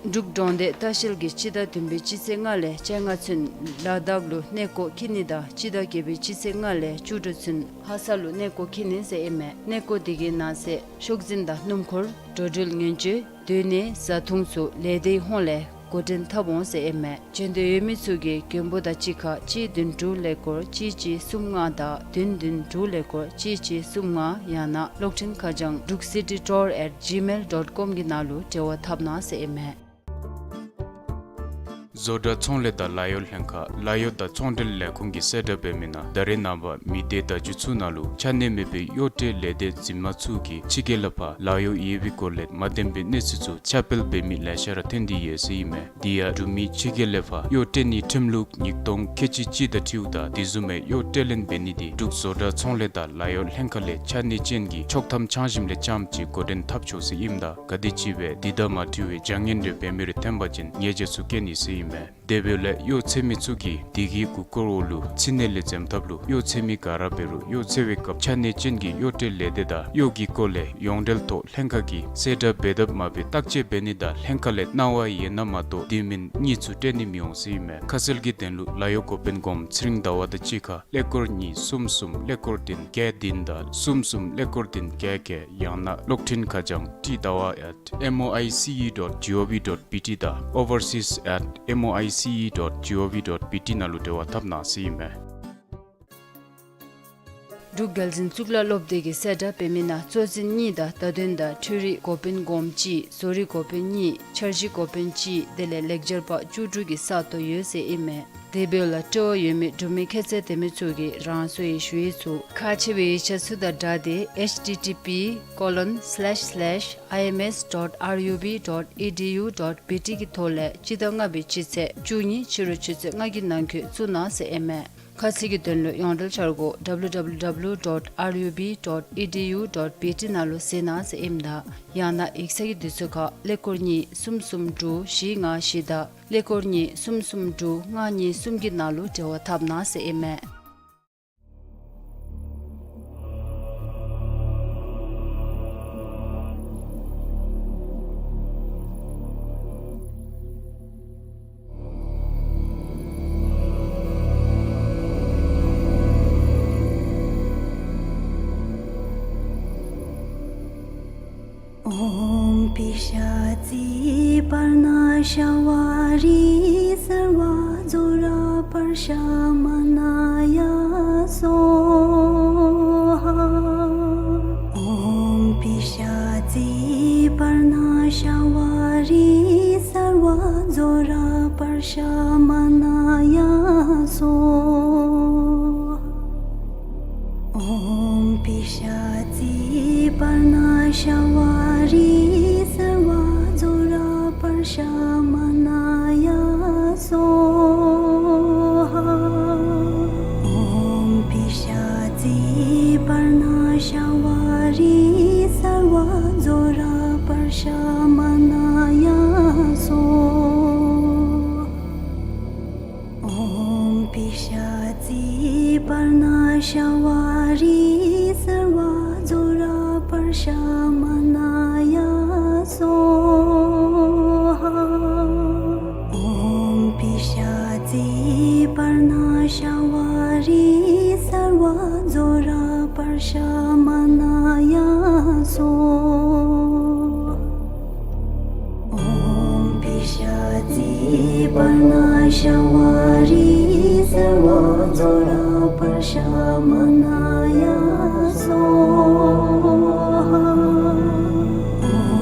འབྲུག་གྲོང་སྡེ་ལྟ་བཤལ་གྱིས་སྤྱི་ཟླ་བདུན་པའི་སྤྱི་ཚེས་ལྔ་ལས་བཅོ་ལྔ་ཚུན་ལ་དྭགས་ལུ་གནས་སྐོར་འཁྱིད་ནི་དང་སྤྱི་ཟླ་བརྒྱད་པའི་སྤྱི་ཚེས་ལྔ་ལས་བཅུ་དྲུག་ཚུན་ལྷ་ས་ལུ་གནས་སྐོར་འཁྱིད་ནི་ཟེར་ཨིན་མས། གནས་སྐོར་དེ་གི་ནང་གསེས་ཤོག་འཛིན་དང་སྣུམ་འཁོར་འགྲོ་འགྲུལ་ཉེན་བཅོལ་སྡོད་གནས་བཟའ་འཐུང་ཚུ་ལས་སྡེའི་ཧོངས་ལས་ འགོ་འདྲེན་འཐབ་འོང་ཟེར་ཨིན་མས། བྱོན་འདོད་ཡོད་མི་ཚུ་གིས་མགོན་པོ་དང་གཅིག་ཁར་གཅིག་བདུན་དྲུག་ཀླད་ཀོར་གཅིག་གཅིག་གསུམ་ལྔ་དང་བདུན་བདུན་དྲུག་ཀླད་ཀོར་གཅིག་གཅིག་གསུམ་ལྔ་ཡང་ན་གློག་འཕྲིན་ཁ་བྱང་འབྲུག་སི་ཊི་ཊུར་ཨེཊ་ཇི་མེལ་ཌོཊ་ཀོམ་གྱི་ནང་ལུ་འབྲེལ་བ་འཐབ་གནང་ཟེར་ཨིན་མས། བཟོ་གྲྭ་ཚོང་ལས་དང་ལཱ་གཡོག་ལྷན་ཁག་ལཱ་གཡོག་དང་ཚོང་འབྲེལ་ལས་ཁུངས་ཀྱིས་གསལ་བསྒྲགས་འབད་མི་ནང་ད་རེས་ནངས་པ་མི་སྡེ་བརྡ་བརྒྱུད་ཚུ་ནང་ལུ་ཆ་གནས་མེད་པའི་གཡོག་ཁྲལ་ལས་སྡེ་འཛིན་མ་ཚུ་གིས་ཕྱི་རྒྱལ་ལས་ཕར་ལཱ་གཡོག་ཡོད་པའི་སྐོར་ལས་མ་བདེན་པའི་གནས་ཚུལ་ཚུ་ཁྱབ་སྤེལ་འབད་མི་ལེ་ཤ་ར་ཐོན་ཏེ་ཡོད་ཟེར་ཨིན་མས། དེ་ཡང་འབྲུག་མི་ཕྱི་རྒྱལ་ལས་ཕར་གཡོག་སྤྲོད་ནིའི་ཁྲིམས་ལུགས་ཉིས་སྟོང་ཁལ་གཅིག་གཅིག་དང་འཁྲིལཝ་ད་དེ་བཟུམ་མའི་གཡོག་སྤྲོད་ལེན་འབད་ནི་དེ་འབྲུག་བཟོ་གྲྭ་ཚོང་ལས་དང་ལཱ་གཡོག་ལྷན་ཁག་ལས་ཆ་གནས་ཅན་གྱི་ཆོག་ཐམ་ཚང་ཞིནམ་ལས་རྐྱངམ་གཅིག་འགོ་འདྲེན་འཐབ་ཆོག་ཟེར་ཨིནམ་ད་ག་དེམ་ཅིག་སྦེ་དེ་དང་མ་འཁྲིལ་བའི་བྱ་ངན་རེ་འབད་མི་རེ་ཐོན་པ་ཅིན་ཉེས་བྱ་ཚུ་བཀལ་ནི་ཟེར་ཨིན་མས། དེ་འབདཝ་ལས་གཡོག་ཚད་མི་ཚུ་གིས་དེ་གི་མགུ་སྐོར་འོག་ལུ་ཚིག་གནས་ལས་འཛེམ་ཐབས་ལུ་གཡོག་ཚད་མི་ག་ར་འབད་རུང་གཡོག་ཚད་པའི་སྐབས་ཆ་གནས་ཅན་གྱི་གཡོག་སྤྲོད་ལས་སྡེ་དང་གཡོག་གི་སྐོར་ལས་ཡོངས་འབྲེལ་ཐོག་ལྷན་ཁག་གིས་གསལ་བསྒྲགས་འབད་དཔ་མ་འབད་བརྟག་དཔྱད་འབད་ནི་དང་ལྷན་ཁག་ལས་གནང་བ་ཡོད་ན་མ་གཏོགས་དེ་མིན་གཉིས་ཚུ་སྤྲོད་ནི་མི་འོང་ཟེར་ཨིན་མས། ཁ་གསལ་གྱི་དོན་ལུ་ལཱ་གཡོག་འགོ་དཔོན་སྒོམ་ཚེ་རིང་ཟླ་བ་དང་གཅིག་ཁར་ཀླད་ཀོར་གཉིས་གསུམ་གསུམ་ཀླད་ཀོར་བདུན་བརྒྱད་བདུན་དང་གསུམ་གསུམ་ཀླད་ཀོར་བདུན་བརྒྱད་བརྒྱད་ཡང་ན་གློག་འཕྲིན་ཁ་བྱང་ཊི་ཟླ་བ་ཨེཊ་མོའི་སི་ཨི་ཌོཊ་ཇི་ཨོ་ཝི་ཌོཊ་བི་ཊི་དང་ཨོ་ཝར་སིསི་ཨེཊ་མོའི་སི་ཨི་ཌོཊ་ཇི་ཨོ་ཝི་ཌོཊ་བི་ཊི་ནང་ལུ་འབྲེལ་བ་འཐབ་གནང་ཟེར་ཨིན་མས། འབྲུག་རྒྱལ་འཛིན་གཙུག་ལག་སློབ་སྡེ་གིས་གསལ་བསྒྲགས་འབད་མི་ནང་གཙོ་འཛིན་གཉིས་དང་བརྡ་དོན་དང་འཕྲུལ་རིག་འགོ་དཔོན་སྒོམ་གཅིག་བཟོ་རིག་འགོ་དཔོན་གཉིས་འཆར་གཞི་འགོ་དཔོན་གཅིག་དེ་ལས་ལེགས་སྦྱར་པ་བཅུ་དྲུག་གི་ས་སྟོང་ཡོད་ཟེར་ཨིན་མས། དེ་འབདཝ་ལས་སྤྲོ་བ་ཡོད་མི་འབྲུག་མི་ཁྱད་ཚད་ལྡན་མི་ཚུ་གིས་རང་སོའི་ཞུ་ཡིག་ཚུ་ཁག་ཆེ་བའི་ཡིག་ཆ་ཚུ་དང་སྦྲགས་ཏེ་ཨེཆ་ཊི་ཊི་པི་ཀོ་ལོན་སི་ལེཤ་སི་ལེཤ་ཨའི་ཨེམ་ཨེསི་ཌོཊ་ཨར་ཡུ་བི་ཌོཊ་ཨི་ཌི་ཡུ་ཌོཊ་བི་ཊི་གི་ཐོག་ལས་སྤྱི་ཟླ་ལྔ་པའི་སྤྱི་ཚེས་བཅུ་གཉིས་ཕྱི་རུ་ཆུ་ཚོད་ལྔ་གི་ནང་འཁོད་བཙུགས་གནང་ཟེར་ཨིན་མས། ཁ་གསལ་གྱི་དོན་ལུ་ཡོངས་འབྲེལ་འཆར་སྒོ་ཌབ་ལུ་ཌབ་ལུ་ཌབ་ལུ་ཌོཊ་ཨར་ཡུ་བི་ཌོཊ་ཨི་ཌི་ཡུ་ཌོཊ་བི་ཊི་ནང་ལུ་གཟིགས་གནང་ཟེར་ཨིནམ་ད་ཡང་ན་ཡིག་ཚང་གི་དུས་ཚོད་ཁར་ཀླད་ཀོར་གཉིས་གསུམ་གསུམ་དྲུག་བཞི་ལྔ་བཞི་དང་ཀླད་ཀོར་གཉིས་གསུམ་གསུམ་དྲུག་ལྔ་གཉིས་གསུམ་གྱི་ནང་ལུ་འབྲེལ་བ་འཐབ་གནང་ཟེར་ཨིན་མས། ཨོམ་བི་ཤ་ཙི་པར་ན་ཤ་བ་རི་སརྦ་ཛོ་ར་པར་ཤ་མ་ན་ཡ་སྭཱ་ཧཱ། ཨོམ་བི་ཤ་ཙི་པར་ན་ཤ་བ་རི་སརྦ་ཛོ་ར་པར་ཤ་མ་ན་ཡ་སྭཱ་ཧཱ། ཨོམ་བི་ཤ་ཙི་པར་ན་ཤ་བ་རི་སརྦ་ཛོ་ར་པར་ཤ་མ་ན་ཡ་སྭཱ་ཧཱ། ཨོམ་བི་ཤ་ཙི་པར་ན་ཤ་བ་རི་སརྦ་ཛོ་ར་པར་ཤ་མ་ན་ཡ་སྭཱ་ཧཱ། ཨོམ་བི་ཤ་ཙི་པར་ན་ཤ་བ་རི་སརྦ་ཛོ་ར་པར་ཤ་མ་ན་ཡ་སྭཱ་ཧཱ། ཨོམ་བི་ཤ་ཙི་པར་ན་ཤ་བ་རི་སརྦ་ཛོ་ར་པར་ཤ་མ་ན་ཡ་སྭཱ་ཧཱ། ཨོམ་བི་ཤ་ཙི་པར་ན་ཤ་བ་རི་སརྦ་ཛོ་ར་པར་ཤ་མ་ན་ཡ་སྭཱ་ཧཱ།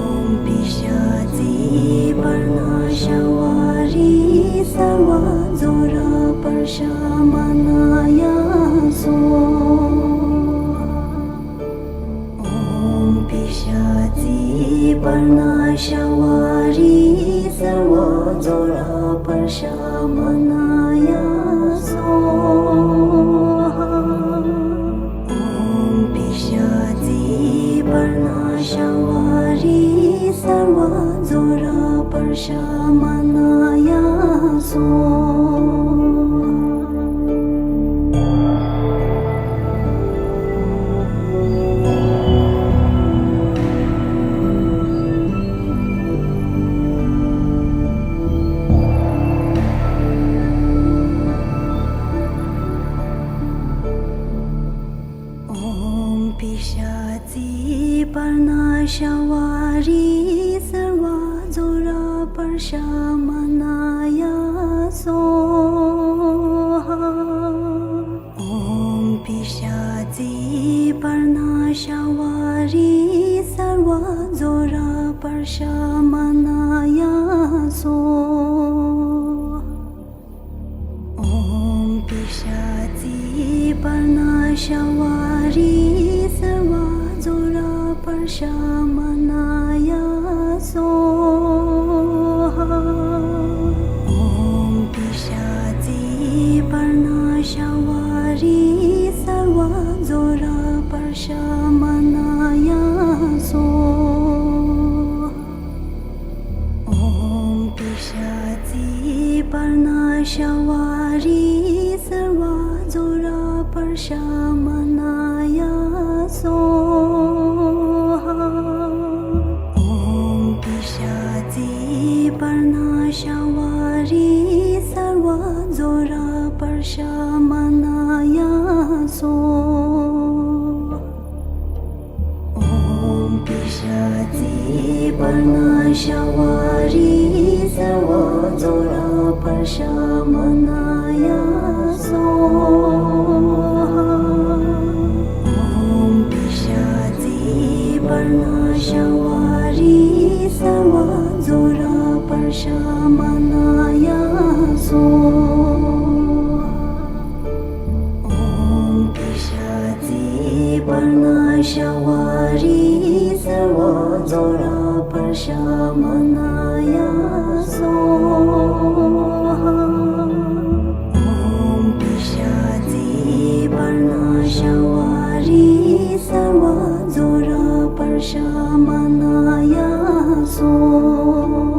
ཨོམ་བི་ཤ་ཙི་པར་ན་ཤ་བ་རི་སརྦ་ཛོ་ར་པར་ཤ་མ་ན་ཡ་སྭཱ་ཧཱ། ཨོམ་བི་ཤ་ཙི་པར་ན་ཤ་བ་རི་སརྦ་ཛོ་ར་པར་ཤ་མ་ན་ཡ་སྭཱ་ཧཱ། ཨོམ་བི་ཤ་ཙི་པར་ན་ཤ་བ་རི་སརྦ་ཛོ་ར་པར་ཤ་མ་ན་ཡ་སྭཱ་ཧཱ། ཨོམ་བི་ཤ་ཙི་པར་ན་ཤ་བ་རི་སརྦ་ཛོ་ར་ པར་ཤ་མ་ན་ཡ་སྭཱ་ཧཱ། ཨོཾ་པི་ཤ་ཙི་པར་ན་ཤ་བ་རི་སརྦ་ཛྭ་ར་པར་ཤ་མ་ན་ཡ་སྭཱ་ཧཱ། ཨོཾ་པི་ཤ་ཙི་པར་ན་ཤ་བ་རི་སརྦ་ཛྭ་ར་པར་ཤ་མ་ན་ཡ་སྭཱ་ཧཱ། ཨོཾ་པི་ཤ་ཙི་པར་ན་ཤ་བ་རི་སརྦ་ཛྭ་ར་པར་ཤ་མ་ན་ཡ་སྭཱ་ཧཱ། ཨོཾ་པི་ཤ་ཙི་པར་ན་ཤ་བ་རི་སརྦ་ཛྭ་ར་པར་ཤ་མ་ན་ཡ་སྭཱ་ཧཱ། ཨོཾ་པི་ཤ་ཙི་པར་ན་ཤ་བ་རི་སརྦ་ཛྭ་ར་པར་ཤ་མ་ན་ཡ་སྭཱ་ཧཱ། ཨོཾ་པི་ཤ་ཙི་པར་ན་ཤ་བ་རི་སརྦ་ཛྭ་ར་པར་ཤ་མ་ན་ཡ་སྭཱ་ཧཱ། ཨོཾ་པི་ཤ་ཙི་པར་ན་ཤ་བ་རི་སརྦ་ཛྭ་ར་པར་ཤ་མ་ན་ཡ་སྭཱ་ཧཱ། ཨོཾ་པི་ཤ་ཙི་པར་ན་ཤ་བ་རི་སརྦ་ཛྭ་ར་པར་ཤ་མ་ན་ཡ་སྭཱ་ཧཱ། ཨོཾ་པི་ཤ་ཙི་པར་ན་ཤ་བ་རི་སརྦ་ཛྭ་ར་པར་ཤ་མ་ན་ཡ་སྭཱ་ཧཱ།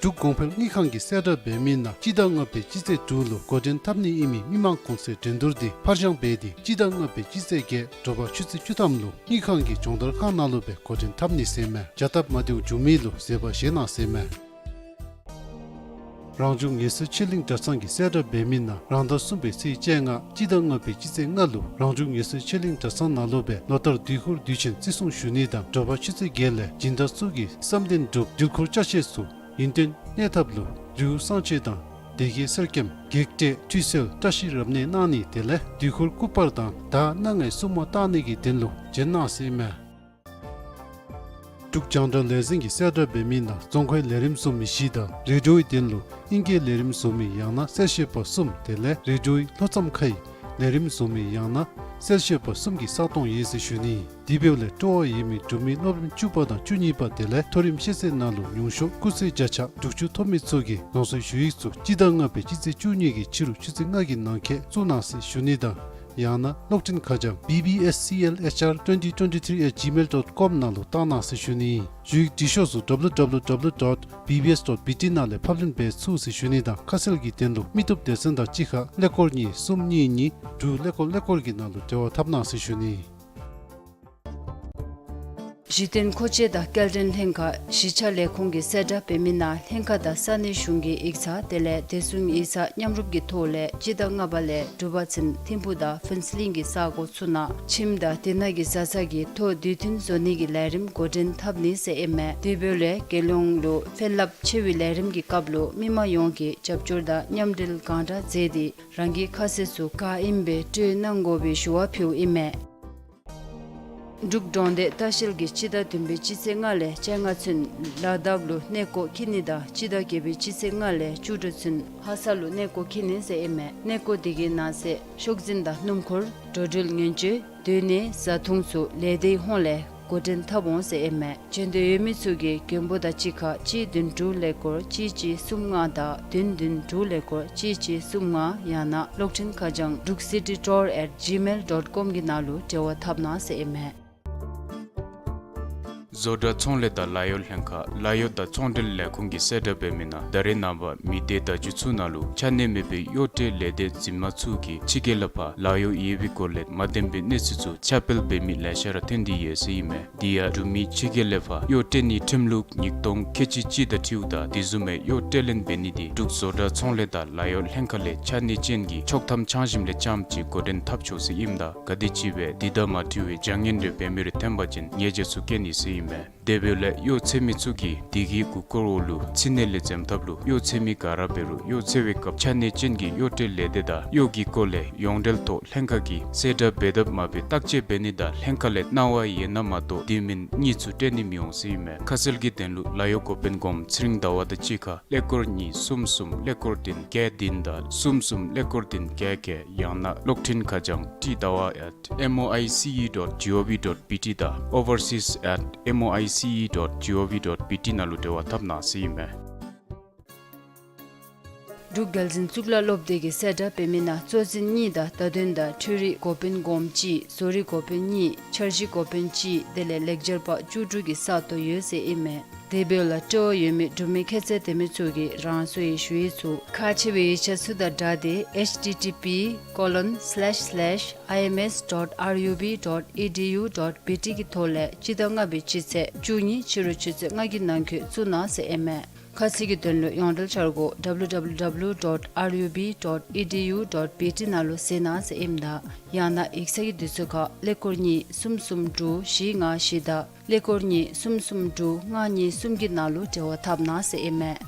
འབྲུག་གོང་འཕེལ་དངུལ་ཁང་གིས་གསལ་བསྒྲགས་འབད་མི་ནང་སྤྱི་ཟླ་ལྔ་པའི་སྤྱི་ཚེས་དྲུག་ལུ་འགོ་འདྲེན་འཐབ་ནི་ཨིན་མི་མི་མང་གོང་ཚད་འགྲན་བསྡུར་འདི་ཕར་འགྱངས་འབད་དེ་སྤྱི་ཟླ་ལྔ་པའི་སྤྱི་ཚེས་བརྒྱད་དྲོ་པ་ཆུ་ཚོད་བཅུ་ཐམ་ལུ་དངུལ་ཁང་གི་སྦྱོང་བརྡར་ཁང་ནང་ལུ་སྦེ་འགོ་འདྲེན་འཐབ་ནི་ཟེར་མས། བྱ་སྟབས་མ་བདེཝ་བྱུང་མི་ལུ་བཟོད་པ་བཞེས་གནང་ཟེར་མས། རང་བྱུང་ངལ་གསོའི་ཆེད་གླིང་གྲྭ་ཚང་གིས་གསལ་བསྒྲགས་འབད་མི་ནང་རང་ཟླ་གསུམ་པའི་ཚེས་བཅོ་ལྔ་སྤྱི་ཟླ་ལྔ་པའི་སྤྱི་ཚེས་ལྔ་ལུ་རང་བྱུང་ངལ་གསོའི་ཆེད་གླིང་གྲྭ་ཚང་ནང་ལུ་སྦེ་ལོ་ལྟར་དུས་འཁོར་དུས་ཆེན་བརྩི་སྲུང་ཞུ་ནི་དང་དྲོ་པ་ཆུ་ཚོད་བརྒྱད་ལས་སྦྱིན་བདག་ཚུ་གིས་བསམ་དོན་འགྲུབ་འདྲིལ་འཁོར་ཅ་ཆས་སོགས་ཡོན་ཏན་གནས་ཐབས་ལུ་རི་བོ་གསང་ཆེན་དང་སྡེ་དགེ་གསེར་སྐྱེམས་བགེགས་བསྐྲད་ཁྲུས་གསོལ་བཀྲ་ཤིས་རབ་གནས་གནང་ནི་དེ་ལས་དུས་འཁོར་སྐུ་པར་དང་ད་སྣ་ལྔའི་སྲུང་མ་བཏང་ནི་གི་དོན་ལུ་བྱོན་གནང་ཟེར་མས། འབྲུག་རྒྱང་བསྒྲགས་ལས་འཛིན་གྱིས་གསལ་བསྒྲགས་འབད་མི་ནང་རྫོང་ཁའི་ལས་རིམ་བཟོ་མི་བཞི་དང་རེ་ཌིའོའི་དོན་ལུ་ཨིང་སྐད་ལས་རིམ་བཟོ་མི་ཡང་ན་གསལ་བཤད་པ་གསུམ་དེ་ལས་རེ་ཌིའོའི་ལྷོ་མཚམས་ཁའི་ལས་རིམ་བཟོ་མི་ཡང་ན་གསལ་བཤད་པ་གསུམ་གྱི་ས་སྟོང་ཡོད་ཟེར་ཞུ་ནི། དེ་འབདཝ་ལས་སྤྲོ་བ་ཡོད་མི་འབྲུག་མི་སློབ་རིམ་བཅུ་པ་དང་བཅུ་གཉིས་པ་དེ་ལས་མཐོ་རིམ་ཤེས་ཚད་ནང་ལུ་ཉུང་ཤོས་སྐུགས་ཚད་བརྒྱ་ཆ་དྲུག་ཅུ་ཐོབ་མི་ཚུ་གིས་རང་སོའི་ཞུ་ཡིག་ཚུ་སྤྱི་ཟླ་ལྔ་པའི་སྤྱི་ཚེས་བཅུ་གཉིས་ཀྱི་ཕྱི་རུ་ཆུ་ཚོད་ལྔ་གི་ནང་འཁོད་བཙུགས་གནང་ཟེར་ཞུ་ནི་དང་ཡང་ན་གློག་འཕྲིན་ཁ་བྱང་B B S C L H R twenty twenty-three at gmail dot com ནང་ལུ་བཏང་གནང་ཟེར་ཞུ་ནི། ཞུ་ཡིག་འབྲི་ཤོག་ཚུ་W W W dot B B S dot B T ནང་ལས་ཕབ་ལེན་འབད་ཚུགས་ཟེར་ཞུ་ནི་དང་ཁ་གསལ་གྱི་དོན་ལུ་མི་བཏུབ་སྡེ་ཚན་དང་གཅིག་ཁར་ཀླད་ཀོར་གཉིས་གསུམ་གཉིས་གཉིས་དྲུག་ཀླད་ཀོར་ཀླད་ཀོར་གྱི་ནང་ལུ་འབྲེལ་བ་འཐབ་གནང་ཟེར་ཞུ་ནི། གཞི་རྟེན་མཁོ་ཆས་དང་སྐྱེལ་འདྲེན་ལྷན་ཁག་གཞིས་ཆགས་ལས་ཁུངས་ཀྱིས་གསལ་བསྒྲགས་འབད་མི་ནང་ལྷན་ཁག་དང་ས་གནས་གཞུང་གི་ཡིག་ཚང་དེ་ལས་བདེ་སྲུང་ཡིག་ཚང་མཉམ་རུབ་ཀྱི་ཐོག་ལས་སྤྱི་ཟླ་ལྔ་པ་ལས་དྲུག་པ་ཚུན་ཐིམ་ཕུག་དང་ཕུན་ཚོགས་གླིང་གི་ས་གོ་ཚུ་ནང་ཁྱིམ་དང་དེ་ནང་གི་བཟའ་ཚང་གི་ཐོ་དུས་མཐུན་བཟོ་ནི་གི་ལས་རིམ་འགོ་འདྲེན་འཐབ་ནི་ཟེར་ཨིན་མས། དེ་འབདཝ་ལས་རྒྱལ་ཡོངས་ལུ་ཕན་རླབས་ཆེ་བའི་ལས་རིམ་གྱི་སྐབས་ལུ་མི་མང་ཡོངས་ཀྱིས་རྒྱབ་སྐྱོར་དང་མཉམ་འབྲེལ་གང་དྲག་མཛད་དེ་རང་གི་ཁ་གསལ་ཚུ་ག་ཨིནམ་སྦེ་སྤྲོད་གནང་དགོ་པའི་ཞུ་བ་ཕུལཝ་ཨིན་མས། འབྲུག་འབྲོང་སྡེ་ལྟ་བཤལ་གྱིས་སྤྱི་ཟླ་བདུན་པའི་སྤྱི་ཚེས་ལྔ་ལས་བཅོ་ལྔ་ཚུན་ལ་དྭགས་ལུ་གནས་སྐོར་འཁྱིད་ནི་དང་སྤྱི་ཟླ་བརྒྱད་པའི་སྤྱི་ཚེས་ལྔ་ལས་བཅུ་དྲུག་ཚུན་ལྷ་ས་ལུ་གནས་སྐོར་འཁྱིད་ནི་ཟེར་ཨིན་མས། གནས་སྐོར་དེ་གི་ནང་གསེས་ཤོག་འཛིན་དང་སྣུམ་འཁོར་འགྲོ་འགྲུལ་ངན་བྱུས་སྡོད་གནས་བཟའ་འཐུང་ཚུ་ལས་སྡེའི་ཧོངས་ལས་འགོ་འདྲེན་འཐབ་འོང་ཟེར་ཨིན་མས། བྱོན་འདོད་ཡོད་མི་ཚུ་གིས་མགོན་པོ་དང་གཅིག་ཁར་གཅིག་བདུན་དྲུག་ཀླད་ཀོར་གཅིག་གཅིག་གསུམ་ལྔ་དང་བདུན་བདུན་དྲུག་ཀླད་ཀོར་གཅིག་གཅིག་གསུམ་ལྔ་ཡང་ན་གློག་འཕྲིན་ཁ་བྱང་druk city tour at gmail dot com གི་ནང་ལུ་འབྲེལ་བ་འཐབ་གནང་ཟེར་ཨིན་མས། བཟོ་གྲྭ་ཚོང་ལས་དང་ལཱ་གཡོག་ལྷན་ཁག་ལཱ་གཡོག་དང་ཚོང་འབྲེལ་ལས་ཁུངས་ཀྱིས་གསལ་བསྒྲགས་འབད་མི་ནང་ད་རེས་ནངས་པ་མི་སྡེ་བརྡ་བརྒྱུད་ཚུ་ནང་ལུ་ཆ་གནས་མེད་པའི་གཡོག་ཁྲལ་ལས་སྡེ་འཛིན་མ་ཚུ་གིས་ཕྱི་རྒྱལ་ལས་ཕར་ལཱ་གཡོག་ཡོད་པའི་སྐོར་ལས་མ་བདེན་པའི་གནས་ཚུལ་ཚུ་ཁྱབ་སྤེལ་འབད་མི་ལེ་ཤ་ར་ཐོན་ཏེ་ཡོད་ཟེར་ཨིན་མས། དེ་ཡང་འབྲུག་མི་ཕྱི་རྒྱལ་ལས་ཕར་གཡོག་ཁྲལ་ནི་ཁྲིམས་ལུགས་ཉིས་སྟོང་ཁལ་གཅིག་གཅིག་དང་འཁྲིལཝ་ད་དེ་བཟུམ་མའི་གཡོག་ཁྲལ་ལེན་འབད་ནི་དེ་འབྲུག་བཟོ་གྲྭ་ཚོང་ལས་དང་ལཱ་གཡོག་ལྷན་ཁག་ལས་ཆ་གནས་ཅན་གྱི་ཆོག་ཐམ་འཆང་ཞིནམ་ལས་རྐྱངམ་ཅིག་འགོ་འདྲེན་འཐབ་ཆོག་ཟེར་ཨིནམ་ད་ག་དེམ་ཅིག་སྦེ་དེ་དང་མ་འཁྲིལ་བའི་བྱ་ངན་རེ་འབད་མི་རེ་ཐོན་པ་ཅིན་ཉེས་བྱ་ཚུ་བཀལ་ནི་ཟེར་ཨིན་མས། དེ་འབདཝ་ལས་གཡོག་འཚོལ་མི་ཚུ་གིས་དེ་གི་མགུ་སྐོར་འོག་ལུ་ཕྱི་ནང་ལས་འཛེམ་ཐབས་ལུ་གཡོག་འཚོལ་མི་ག་ར་འབད་རུང་གཡོག་འཚོལ་བའི་སྐབས་ཆ་གནས་ཅན་གྱི་གཡོག་ཁྲལ་ལས་སྡེ་དང་གཡོག་གི་སྐོར་ལས་ཡོངས་འབྲེལ་ཐོག་ལྷན་ཁག་གིས་གསལ་བསྒྲགས་འབད་དཔ་མ་འབད་བརྟག་དཔྱད་འབད་ནི་དང་ལྷན་ཁག་ལས་གནང་བ་ཡོད་ན་མ་གཏོགས་དེ་མེན་གཉིས་ཚུ་སྤྲོད་ནི་མི་འོང་ཟེར་ཨིན་མས། ཁ་གསལ་གྱི་དོན་ལུ་ལཱ་གཡོག་འགོ་དཔོན་སྒོམ་ཚེ་རིང་ཟླ་བ་དང་གཅིག་ཁར་ཀླད་ཀོར་གཉིས་གསུམ་གསུམ་ཀླད་ཀོར་བདུན་བརྒྱད་བདུན་དང་གསུམ་གསུམ་ཀླད་ཀོར་བདུན་བརྒྱད་བརྒྱད། ཡང་ན་གློག་འཕྲིན་ཁ་བྱང་ཏི་ཟླ་བ་at M O I C E dot G O V dot B T དང་overseas at M O I C E dot G O V dot B T ནང་ལུ་འབྲེལ་བ་འཐབ་གནང་ཟེར་ཨིན་མས། འབྲུག་རྒྱལ་འཛིན་གཙུག་ལག་སློབ་སྡེ་གིས་གསལ་བསྒྲགས་འབད་མི་ནང་གཙོ་འཛིན་གཉིས་དང་བརྡ་དོན་དང་འཕྲུལ་རིག་འགོ་དཔོན་སྒོམ་གཅིག། བཟོ་རིག་འགོ་དཔོན་གཉིས། འཆར་གཞི་འགོ་དཔོན་གཅིག། དེ་ལས་ལེགས་སྦྱར་པ་བཅུ་དྲུག་གི་ས་སྟོང་ཡོད་ཟེར་ཨིན་མས། དེ་འབདཝ་ལས་སྤྲོ་བ་ཡོད་མི་འབྲུག་མི་ཁྱད་ཚད་ལྡན་མི་ཚུ་གིས་རང་སོའི་ཞུ་ཡིག་ཚུ་ཁག་ཆེ་བའི་ཡིག་ཆ་ཚུ་དང་སྦྲགས་ཏེ་H T T P colon slash slash I M S dot R U B dot E D U dot B T གི་ཐོག་ལས་སྤྱི་ཟླ་ལྔ་པའི་སྤྱི་ཚེས་བཅུ་གཉིས་ཕྱི་རུ་ཆུ་ཚོད་ལྔ་གི་ནང་འཁོད་བཙུགས་གནང་ཟེར་ཨིན་མས། ཁ་གསལ་གྱི་དོན་ལུ་ཡོངས་འབྲེལ་འཆར་སྒོ་W W W dot R U B dot E D U dot B T ནང་ལུ་གཟིགས་གནང་ཟེར་ཨིནམ་ད་ཡང་ན་ཡིག་ཚང་གི་དུས་ཚོད་ཁར་ཀླད་ཀོར་གཉིས་གསུམ་གསུམ་དྲུག་བཞི་ལྔ་བཞི་དང་ཀླད་ཀོར་གཉིས་གསུམ་གསུམ་དྲུག་ལྔ་གཉིས་གསུམ་གྱི་ནང་ལུ་འབྲེལ་བ་འཐབ་གནང་ཟེར་ཨིན་མས།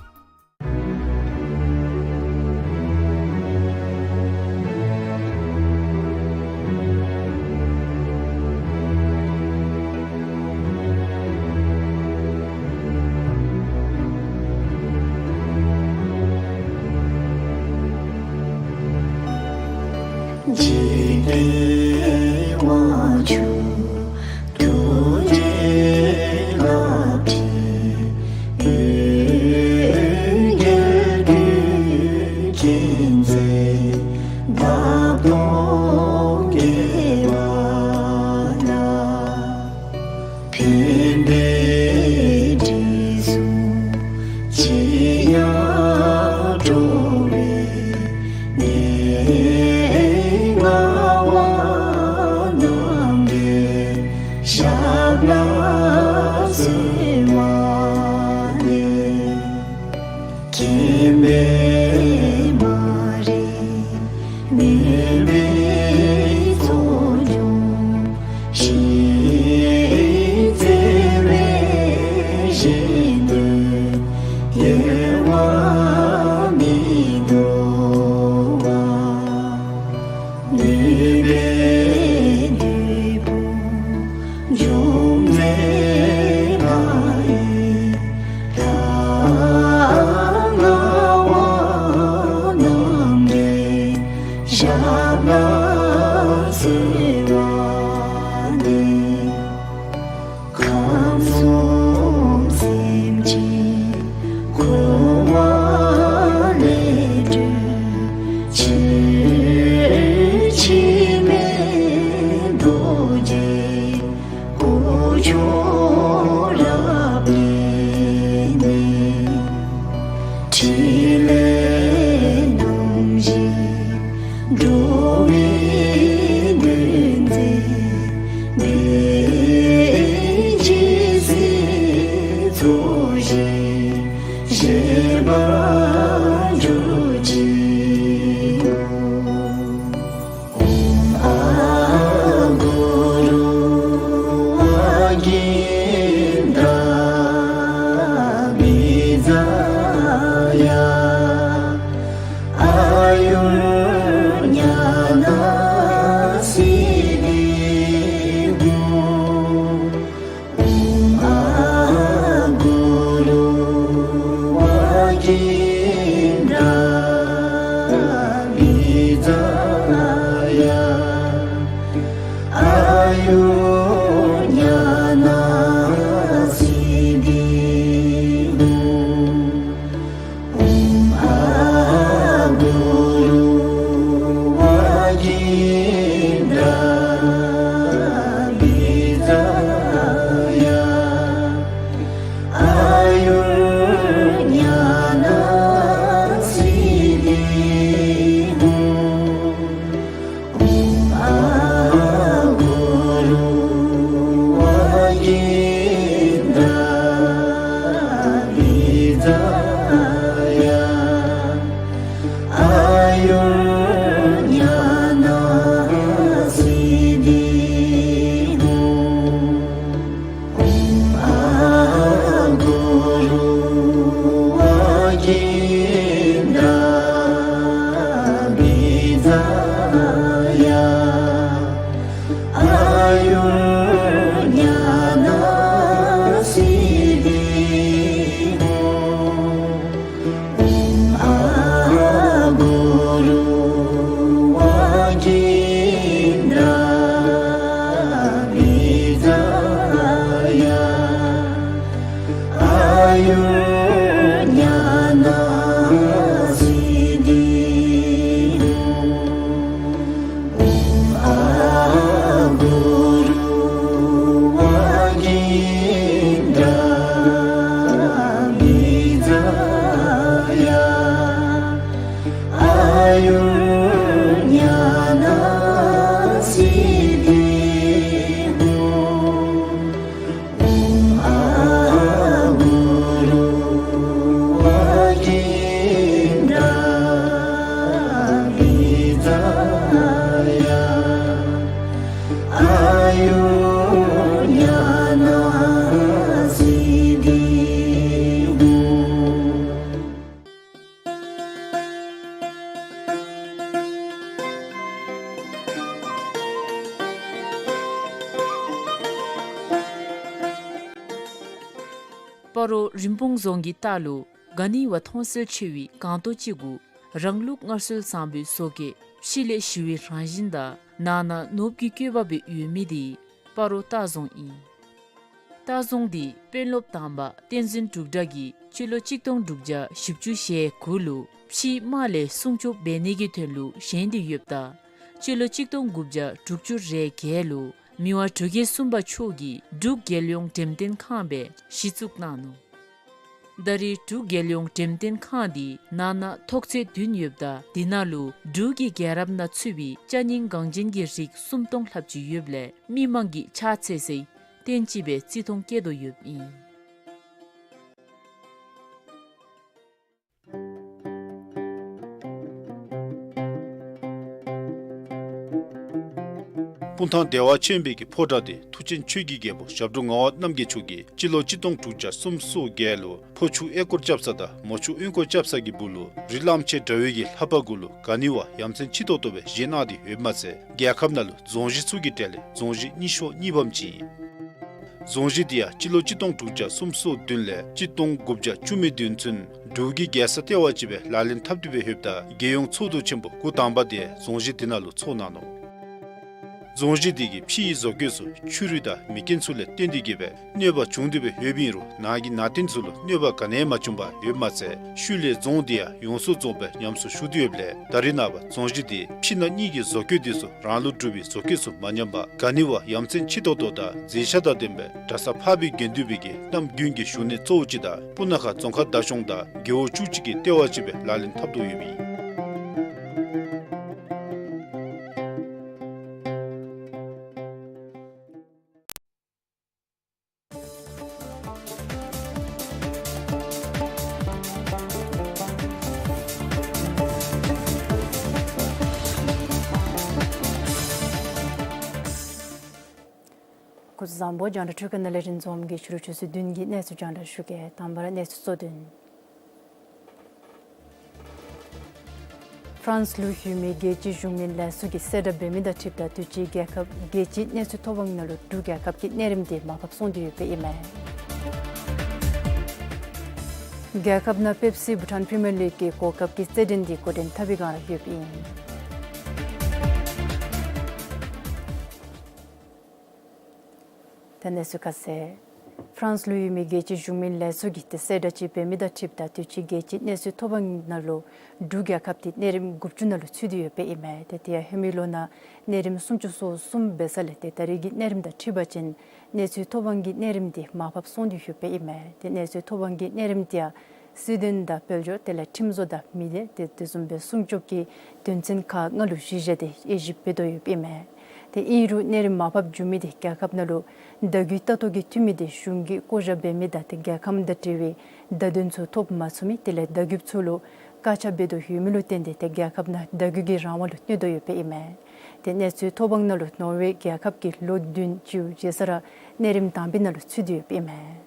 འཇིག་རྟེན་དབང་ཕྱུག་ཐུགས་རྗེའི་བླ་བྲེ། འོད་བརྒྱ་འཕྲོས་མཁྱེན་བརྩེ་འདབ་སྟོང་རྒྱས་པ་ལ། ཕན་བདེའི་དྲི་བསུང་ཅི་ཡང་སྤྲོ་བའི་གནས་ལྔ་པ་རྣམས་ཀྱི་ཞབས་ལ་གསོལ་བ་འདེབས། མཁྱེན་པས་མ་རིག་མུན་པའི་ཚོགས་འཇོམས་ཤིང་། བརྩེ་བའི་ཞལ་དུ་གཡེང་བ་མི་འདུག་པ། ནུས་པའི་བདུད་དཔུང་འཇོམས་མཛད་ལྷ་ཡི་ལྷ་ལྔ་པ་རྣམས་ཀྱི་ཞབས་ལ་གསོལ་བ་འདེབས། ཁམས་གསུམ་སེམས་ཅན་འཁོར་བ་ལས་སྒྲོལ་ཕྱིར། འཆི་མེད་རྡོ་རྗེ་སྐུ་མཆོག་རབ་བརྟན་ནས། ཕྲིན་ལས་རྣམ་བཞི་འགྲོ་བའི་དོན་མཛད་པའི། ཇི་སྲིད་ཚོགས་ཞིང་གཤེགས་པར་གྱུར་ཅིག། ཨོཾ་ཨ་གུ་རུ་ཝ་གིནྡ་བི་ཛ་ཡ། ཨ་ཡུར་ཉ་ན་སིདྡྷི་ཧཱུྃ། ཨོཾ་ཨ་གུ་རུ་ཝ་གིནྡ་བི་ཛ་ཡ། ཨ་ཡུར་ཉ་ན་སིདྡྷི་ཧཱུྃ། ཨོཾ་ཨ་གུ་རུ་ཝ་གིནྡ་བི་ཛ་ཡ། སྤ་རོ་རིན་སྤུངས་རྫོང་གི་ལྟག་ལུ་ག་ནི་བ་མཐོང་གསལ་ཆེ་བའི་སྒང་ཏོག་ཅིག་གུ་རང་ལུགས་སྔར་སྲོལ་བཟང་པོའི་བཟོ་བཀོད་ཕྱི་ལས་ཞི་བའི་རང་བཞིན་དང་ནང་ན་ནོར་བུ་གི་བཀོད་པ་སྦེ་ཡོད་མི་དེ་སྤ་རོ་ལྟ་རྫོང་ཨིན། ལྟ་རྫོང་དེ་དཔོན་སློབ་དང་པ་བསྟན་འཛིན་འབྲུག་གྲགས་ཀྱིས་སྤྱི་ལོ་གཅིག་སྟོང་དྲུག་བརྒྱ་བཞི་བཅུ་ཞེ་དགུ་ལུ་ཕྱིའི་དམག་ལས་སྲུང་སྐྱོབ་འབད་ནི་གི་དོན་ལུ་བཞེངས་ཏེ་ཡོདཔ་ད་སྤྱི་ལོ་གཅིག་སྟོང་དགུ་བརྒྱ་དྲུག་ཅུ་རེ་བརྒྱད་ལུ་མི་དབང་འབྲུག་རྒྱལ་གསུམ་པ་མཆོག་གིས་འབྲུག་རྒྱལ་ཡོངས་འགྲེམས་སྟོན་ཁང་སྦེ་གཞི་བཙུགས་གནང་ནུག། ད་རེས་འབྲུག་རྒྱལ་ཡོངས་འགྲེམས་སྟོན་ཁང་འདི་ནང་ན་ཐོག་ཚད་བདུན་ཡོདཔ་ད་དེ་ནང་ལུ་འབྲུག་གི་རྒྱལ་རབས་ནང་ཚུད་པའི་ཅ་རྙིང་འགངས་ཅན་གྱི་རིགས་སུམ་སྟོང་ལྷགཔ་ཅིག་ཡོདཔ་ལས་མི་མང་གིས་ཕྱག་འཚལ་སའི་རྟེན་ཅིག་སྦེ་བརྩི་མཐོང་བསྐྱེད་དོ་ཡོདཔ་ཨིན། སྤུངས་ཐང་བདེ་བ་ཆེན་པོའི་གི་ཕོ་བྲང་དེ་མཐུ་ཆེན་ཆོས་ཀྱི་རྒྱལ་པོ་ཞབས་དྲུང་ངག་དབང་རྣམ་རྒྱལ་མཆོག་གིས་སྤྱི་ལོ་གཅིག་སྟོང་དྲུག་བརྒྱ་སུམ་ཅུ་སོ་བརྒྱད་ལུ་ཕོ་ཆུ་གཡས་སྐོར་རྐྱབ་ས་དང་མོ་ཆུ་གཡོན་སྐོར་རྐྱབ་ས་གི་སྦུག་ལུ་རི་གླང་ཆེན་འདྲ་བའི་གི་ལྷ་པ་གུ་ལུ་ག་ནི་བ་ཡ་མཚན་ཆེ་ཏོག་ཏོ་སྦེ་བཞེངས་གནང་སྟེ་ཡོདཔ་མ་ཚད་རྒྱལ་ཁབ་ནང་ལུ་རྫོང་གཞི་ཚུ་གི་གྲས་ལས་རྫོང་གཞི་རྙིང་ཤོས་གཉིས་པམ་ཅིག་ཨིན། རྫོང་གཞི་དེ་ཡང་སྤྱི་ལོ་གཅིག་སྟོང་དྲུག་བརྒྱ་སུམ་ཅུ་སོ་བདུན་ལས་གཅིག་སྟོང་དགུ་བརྒྱ་བཅུ་མེད་བདུན་ཚུན་འབྲུག་གི་རྒྱལ་ས་ལྟེ་བ་ཅིག་སྦེ་ལག་ལེན་འཐབ་སྟེ་སྦེ་ཡོདཔ་ད་རྒྱལ་ཡོངས་ཚོགས་འདུ་ཆེན་པོ་འགོ་དང་པ་དེ་རྫོང་གཞི་དེ་ནང་ལུ་ཚོགས་གནང་ནུག། རྫོང་གཞི་དེ་གི་ཕྱི་ཡི་བཟོ་བཀོད་ཚུ་ཆུ་རུད་དང་མེ་རྐྱེན་ཚུ་ལས་བརྟེན་ཏེ་གི་སྦེ་གནོད་པ་བྱུང་སྟེ་སྦེ་ཡོདཔ་ཨིན་རུང་ནང་གི་ནང་རྟེན་ཚུ་ལུ་གནོད་པ་ག་ནི་ཡང་མ་བྱུང་པར་ཡོདཔ་མ་ཚད་ཤུལ་ལས་རྫོང་དེ་ཡང་ཡོངས་སུ་རྫོགས་སྦེ་ཉམས་གསོ་ཞུ་སྟེ་ཡོདཔ་ལས་ད་རེས་ནངས་པ་རྫོང་གཞི་དེ་ཕྱི་ནང་གཉིས་ཀྱི་བཟོ་བཀོད་དེ་ཚུ་རང་ལུགས་འབྲུག་པའི་བཟོ་བཀོད་ཚུ་མ་ཉམས་པར་ག་ནི་བ་ཡ་མཚན་ཆེ་ཏོག་ཏོ་དང་མཛེས་ཆ་དང་ལྡན་པའི་གྲྭ་ས་འཕགས་པའི་དགེ་འདུན་པའི་གི་རྣམ་རྒྱུན་གྱི་བཞུགས་གནས་གཙོ་བོ་ཅིག་དང་སྤུ་ན་ཁ་རྫོང་ཁག་བདག་སྐྱོང་དང་རྒེད་འོག་བཅུ་གཅིག་གི་ལྟེ་བ་ཅིག་སྦེ་ལག་ལེན་འཐབ་དོ་ཡོདཔ་ཨིན། སྐུ་གཟུགས་བཟང་པོ། རྒྱང་བསྒྲགས་འཕྲུལ་ཁང་ནང་ལས་རིན་འཛོམས་ཀྱིས་ཕྱི་རུ་ཆུ་ཚོད་བདུན་གྱི་གནས་ཚུལ་རྒྱང་བསྒྲགས་ཞུ་གེ། དང་པ་ར་གནས་ཚུལ་གཙོ་དོན། ཧྥ་རན་སི་ལུ་ཡོད་མི་རྒྱལ་སྤྱིའི་གཞུང་མིན་ལས་ཚོགས་ཀྱིས་གསལ་བསྒྲགས་འབད་མི་དང་འཁྲིལཝ་ད་དུས་ཅི་རྒྱལ་ཁབ་རྒྱལ་སྤྱིའི་གནས་ཚུལ་ཐོབ་དབང་ནང་ལུ་འབྲུག་རྒྱལ་ཁབ་ཀྱི་གནས་རིམ་དེ་མར་ཕབ་སོང་སྟེ་ཡོདཔ་ཨིན་མས། རྒྱལ་ཁབ་ནང་པེབ་སི་བྷུ་ཊཱན་པི་རི་མི་ཡར་ལིག་གི་གོ་སྐབས་ཀྱི་རྩེད་འགྲན་དེ་འགོ་འདྲེན་འཐབ་པའི་བསྒང་ར་ཡོདཔ་ཨིན། ད་གནས་ཚུལ་ཁ་གསལ། ཧྥ་རན་སི་ལུ་ཡོད་མི་རྒྱལ་སྤྱིའི་གཞུང་མིན་ལས་ཚོགས་ཀྱིས་ཏེ་གསལ་བསྒྲགས་ཅིག་འབད་མི་དང་འཁྲིལཝ་ད་དུས་ཅི་རྒྱལ་སྤྱིའི་གནས་ཚུལ་ཐོབ་དབང་ནང་ལུ་འབྲུག་རྒྱལ་ཁབ་དེ་གནས་རིམ་དགུ་བཅུ་ནང་ལུ་ཚུད་དེ་ཡོདཔ་ཨིན་མས། ཏེ་དེ་ཡང་ཧེ་མའི་ལོ་ནང་གནས་རིམ་སུམ་ཅུ་སོ་གསུམ་འབད་ས་ལས་ཏེ་ད་རེས་ཀྱི་གནས་རིམ་དང་འཁྲིལ་བ་ཅིན་གནས་ཚུལ་ཐོབ་དབང་གི་གནས་རིམ་དེ་མར་ཕབ་སོང་སྟེ་ཡོདཔ་ཨིན་མས། ཏེ་གནས་ཚུལ་ཐོབ་དབང་གི་གནས་རིམ་དེ་ཡང་སི་ཌན་དང་དཔལ་འབྱོར་དེ་ལས་ཁྲིམས་བཟོ་དང་མི་སྡེ་ཏེ་དེ་བཟུམ་སྦེ་སྲུང་སྐྱོབ་ཀྱི་དོན་ཚན་ཁག་ལྔ་ལུ་གཞི་བཞག་སྟེ་དབྱེ་ཞིབ་འབད་དོ་ཡོདཔ་ཨིན་མས། ཏེ་ཨིན་རུང་གནས་རིམ་མར་ཕབ་འགྱོ་མི་དེ་རྒྱལ་ཁབ་ནང་ལུ་བརྡ་བརྒྱུད་ལྟ་རྟོག་གི་འཐུས་མི་དེ་གཞུང་གིས་བསྐོ་བཞག་འབད་མི་དང་ཏེ་རྒྱལ་ཁམས་དང་འབྲེལ་བའི་བརྡ་དོན་ཚུ་ཐོབ་མ་ཚུགས་མི་དེ་ལས་བརྡ་བརྒྱུདཔ་ཚུ་ལུ་བཀག་ཆ་འབད་དོ་ཡོད་མི་ལུ་བརྟེན་ཏེ་ཏེ་རྒྱལ་ཁབ་ནང་བརྡ་བརྒྱུད་ཀྱི་རང་དབང་ལུ་གནོད་དོ་ཡོདཔ་ཨིན་མས། ཏེ་གནས་ཚུལ་ཐོབ་དབང་ནང་ལུ་ནོར་ཝེ་རྒྱལ་ཁབ་ཀྱིས་ལོ་བདུན་ཅིག་བཞེས་ས་ར་གནས་རིམ་དང་པའི་ནང་ལུ་ཚུད་དེ་ཡོདཔ་ཨིན་མས།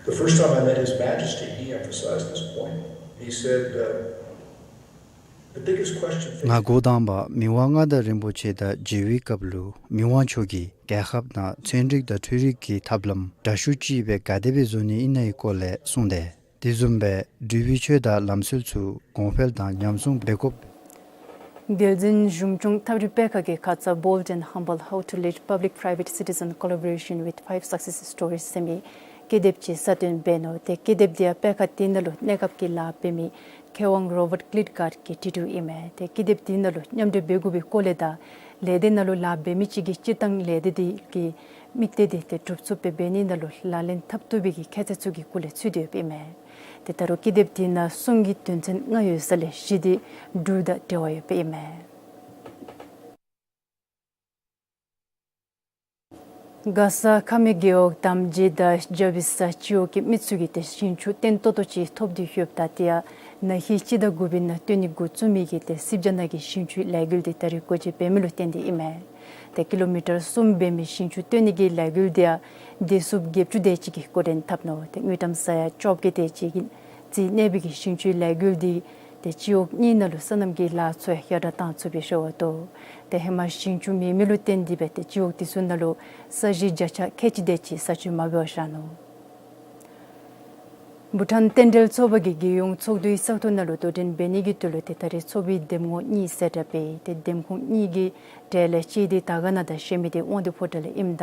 The first time I met His Majesty, he emphasized this point. He said, uh, the biggest question facing ང་འགོ་དང་པ་མི་དབང་མངའ་བདག་རིན་པོ་ཆེ་དང་མཇལ་བའི་སྐབས་ལུ་མི་དབང་མཆོག་གིས་རྒྱལ་ཁབ་ནང་ཚན་རིག་དང་འཕྲུལ་རིག་གི་ཐབས་ལམ་འདྲ་ཤུགས་ཅིག་སྦེ་ག་དེ་སྦེ་བཟོ་ནི་ཨིན་ན་གི་སྐོར་ལས་གསུངས་ཏེ། དེ་བཟུམ་སྦེ་འབྲུག་པའི་ཆོས་དང་ལམ་སྲོལ་ཚུ་གོང་འཕེལ་དང་ཉམས་སྲུང་འབད་དགོཔ། བསྟན་འཛིན་གཞུང་སྐྱོང་ཐབས་རིག་པད་ཁ་གིས་ཁ་ཙ་Bold and Humble, How to Lead Public Private Citizen Collaboration with Five Success Stories ཟེར་མི་ཀི་དེབ་ཅིག་གསར་བཏོན་འབད་ནུག། ཏེ་ཀི་དེབ་དེ་ཡང་པད་ཁ་དེ་ནང་ལུ་གནས་སྐབས་ཀྱི་ལཱ་འབད་མི་མཁས་དབང་རོ་བཊ་ཀླིཊ་གཱརཌ་ཀྱིས་བྲི་བྲིཝ་ཨིན་མས། ཏེ་ཀི་དེབ་དེ་ནང་ལུ་མཉམ་འབྲེལ་འབད་དགོ་པའི་སྐོར་ལས་དང་ལས་སྡེ་ནང་ལུ་ལཱ་འབད་མི་ཅིག་གིས་སྤྱིར་བཏང་ལས་སྡེ་དེ་གི་དམིགས་གཏད་དེ་ཏེ་འགྲུབ་ཚུགསཔ་སྦེ་འབད་ནི་ནང་ལུ་ལག་ལེན་འཐབ་བཏུབ་པའི་གི་ཁྱད་ཚད་ཚུ་གི་སྐོར་ལས་ཚུད་དེ་ཡོདཔ་ཨིན་མས། ཏེ་ད་རུང་ཀི་དེབ་དེ་ནང་གསུང་གི་དོན་ཚན་ལྔ་ཡོད་ས་ལས་བཞི་དེ་འབྲུག་དང་འབྲེལ་བ་ཡོདཔ་ཨིན་མས། མགར་ས་ཁ་སྨད་རྒེད་འོག་དམ་རྗེ་དང་རྒྱབ་པའི་ས་སྤྱི་འོག་གི་མི་ཚུ་གིས་ཏེ་ཞིང་ཆུ་བཏོན་ཏོག་ཏོ་ཅིག་ཐོབ་སྟེ་ཡོདཔ་ད་དེ་ཡང་ན་ཧིང་སྤྱི་ཟླ་དགུ་པའི་ནང་བཏོན་ནི་འགོ་བཙུགས་མི་གི་ཏེ་སིབ་ཇ་ནང་གི་ཞིང་ཆུའི་ལས་འགུལ་དེ་ད་རེས་འགོ་འབྱེད་འབད་མི་ལུ་བརྟེན་ཏེ་ཨིན་མས། ཏེ་ཀི་ལོ་མི་ཊར་གསུམ་འབད་མི་ཞིང་ཆུ་བཏོན་ནི་གི་ལས་འགུལ་དེ་ཡང་སྡེ་སྲིད་བརྒྱད་ཅུ་དེ་ཅིག་གིས་འགོ་འདྲེན་འཐབ་ནུག། ཏེ་དངུལ་ཀྲམ་ས་ཡ་བཅོ་བརྒྱད་དེ་ཅིག་གིས་རྩིས་གནས་པའི་གི་ཞིང་ཆུའི་ལས་འགུལ་དེ་ ཏེ་སྤྱི་འོག་གཉིས་ནང་ལུ་སོ་ནམ་གྱི་ལཱ་ཚུ་ཡང་ཡར་དྲག་གཏང་ཚུགས་པའི་ཤོར་བ་དོ། ཏེ་ཧེ་མ་ཞིང་ཆུ་མེད་མི་ལུ་བརྟེན་ཏེ་སྦེ་ཏེ་སྤྱི་འོག་དེ་ཚུ་ནང་ལུ་ས་གཞི་བརྒྱ་ཆ་ཁལ་གཅིག་དེ་ཅིག་ས་ཆུ་མ་འབད་བར་བཞག་ནུག། བྷུ་ཊཱན་རྟེན་འབྲེལ་ཚོགས་པ་གིས་རྒྱལ་ཡོངས་ཚོགས་འདུའི་བཙག་འཐུ་ནང་ལུ་དོ་འགྲན་འབད་ནི་གི་དོན་ལུ་ཏེ་ད་རེས་ཚོགས་པའི་འདེམས་ངོ་གཉིས་གསལ་བསྒྲགས་འབད། ཏེ་འདེམས་ཁོངས་གཉིས་ཀྱི་གྲས་ལས་གཅིག་འདི་དར་དཀར་ན་དང་གཞན་མི་འདི་དབང་འདུས་ཕོ་བྲང་ལས་ཨིནམ་ད་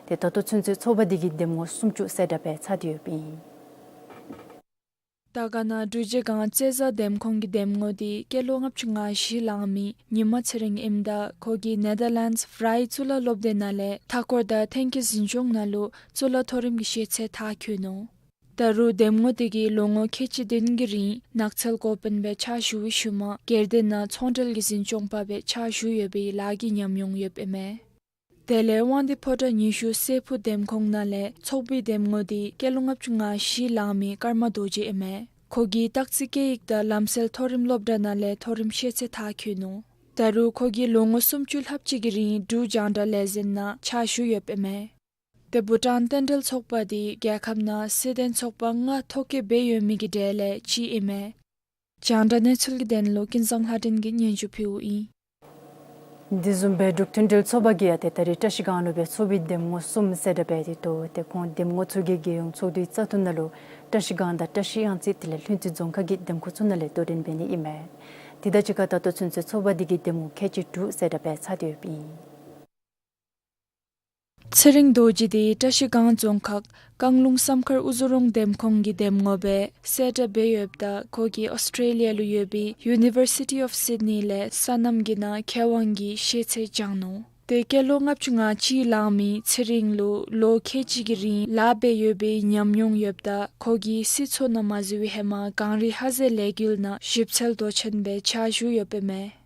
ཏེ་ད་ལྟོ་ཚུན་ཚོད་ཚོགས་པ་འདི་གིས་འདེམས་ངོ་སུམ་ཅུ་གསལ་བསྒྲགས་འབད་ཚར་ཏེ་ཡོདཔ་ཨིན། དར་དཀར་ན་འབྲུག་རྗེས་སྒང་རྩེ་བཟའ་འདེམས་ཁོངས་ཀྱི་འདེམས་ངོ་འདི་སྐྱེས་ལོ་ལྔ་བཅུ་ང་བཞི་ལང་མི་ཉི་མ་ཚེ་རིང་ཨིནམ་ད་ཁོ་གིས་ནེ་དར་ལེནཌསི་ཝི་རའི་གཙུག་ལག་སློབ་སྡེ་ནང་ལས་མཐའ་འཁོར་དང་ཐོན་སྐྱེད་འཛིན་སྐྱོང་ནང་ལུ་གཙུག་ལག་མཐོ་རིམ་གྱི་ཤེས་ཚད་མཐར་འཁྱོལ་ནུག། ད་རུང་འདེམས་ངོ་དེ་གིས་ལོ་ངོ་ཁལ་གཅིག་བདུན་གྱི་རིང་ནགས་ཚལ་འགོ་དཔོན་སྦེ་ཕྱག་ཞུ་བའི་ཤུལ་མ་སྒེར་སྡེ་ནང་ཚོང་འབྲེལ་གྱི་འཛིན་སྐྱོང་པ་སྦེ་ཕྱག་ཞུ་ཡོད་པའི་ལཱ་གི་ཉམས་མྱོང་ཡོདཔ་ཨིན་མས། དེ་ལས་དབང་འདུས་ཕོ་བྲང་ཉི་ཤུ་སྲས་ཕུག་འདེམས་ཁོངས་ནང་ལས་ཚོགས་པའི་འདེམས་ངོ་འདི་སྐྱེས་ལོ་ལྔ་བཅུ་ང་བཞི་ལང་མི་ཀརྨ་རྡོ་རྗེ་ཨིན་མས། ཁོ་གིས་སྟག་རྩེ་སྐད་ཡིག་དང་ལམ་སྲོལ་མཐོ་རིམ་སློབ་གྲྭ་ནང་ལས་མཐོ་རིམ་ཤེས་ཚད་མཐར་འཁྱོལ་ནུག། ད་རུང་ཁོ་གིས་ལོ་ངོ་སུམ་ཅུ་ལྷགཔ་ཅིག་གི་རིང་འབྲུག་རྒྱང་བསྒྲགས་ལས་འཛིན་ནང་ཕྱག་ཞུ་ཡོདཔ་ཨིན་མས། ཏེ་བྷུ་ཊཱན་རྟེན་འབྲེལ་ཚོགས་པ་འདི་རྒྱལ་ཁབ་ནང་སྲིད་དོན་ཚོགས་པ་ལྔ་ཐོ་བཀོད་འབད་ཡོད་མི་གི་གྲས་ལས་གཅིག་ཨིན་མས། རྒྱང་བསྒྲགས་གནས་ཚུལ་གྱི་དོན་ལུ་ཀུན་བཟང་ལྷ་སྒྲོན་གྱིས་སྙན་ཞུ་ཕུལཝ་ཨིན། དེ་བཟུམ་སྦེ་འབྲུག་མཐུན་སྒྲིལ་ཚོགས་པ་གིས་ཡང་ཏེ་ད་རེས་བཀྲ་ཤིས་སྒང་ལུ་སྦེ་ཚོགས་པའི་འདེམས་ངོ་གསུམ་གསལ་བསྒྲགས་འབད་དེ་འདུག། ཏེ་ཁོང་འདེམས་ངོ་ཚུ་གིས་རྒྱལ་ཡོངས་ཚོགས་འདུའི་བཙག་འཐུ་ནང་ལུ་བཀྲ་ཤིས་སྒང་དང་བཀྲ་ཤིས་གཡང་རྩེ་དེ་ལས་ལྷུན་རྩེ་རྫོང་ཁག་གི་འདེམས་ཁོངས་ཚུ་ནང་ལས་དོ་འགྲན་འབད་ནི་ཨིན་མས། དེ་དང་གཅིག་ཁར་ད་ལྟོ་ཚུན་ཚོད་ཚོགས་པ་འདི་གིས་འདེམས་ངོ་ཁལ་གཅིག་དྲུག་གསལ་བསྒྲགས་འབད་ཚར་ཏེ་ཡོདཔ་ཨིན། ཚེ་རིང་རྡོ་རྗེ་འདི་བཀྲ་ཤིས་སྒང་རྫོང་ཁག་རྐང་ལུང་བསམ་མཁར་དབུ་རྫོང་འདེམས་ཁོངས་ཀྱི་འདེམས་ངོ་སྦེ་གསལ་བསྒྲགས་འབད་ཡོདཔ་ད་ཁོ་གིས་ཨོསི་ཊེ་ལི་ཡ་ལུ་ཡོད་པའི་ཡུ་ནི་བར་སི་ཊི་ཨོཕ་སིཌ་ནི་ལས་སོ་ནམ་གྱི་ནང་མཁས་དབང་གི་ཤེས་ཚད་སྦྱངས་ནུག། ཏེ་སྐྱེས་ལོ་ལྔ་བཅུ་ང་གཅིག་ལང་མི་ཚེ་རིང་ལུ་ལོ་ཁལ་གཅིག་གི་རིང་ལཱ་འབད་ཡོད་པའི་ཉམས་མྱོང་ཡོདཔ་ད་ཁོ་གིས་སྲིད་ཚོགས་ནང་མ་འཛུལ་བའི་ཧེ་མ་གངས་རི་ཧ་ཟེ་ལས་འགུལ་ནང་ཞིབ་འཚོལ་མདོ་ཆེན་སྦེ་ཕྱག་ཞུ་ཡོདཔ་ཨིན་མས།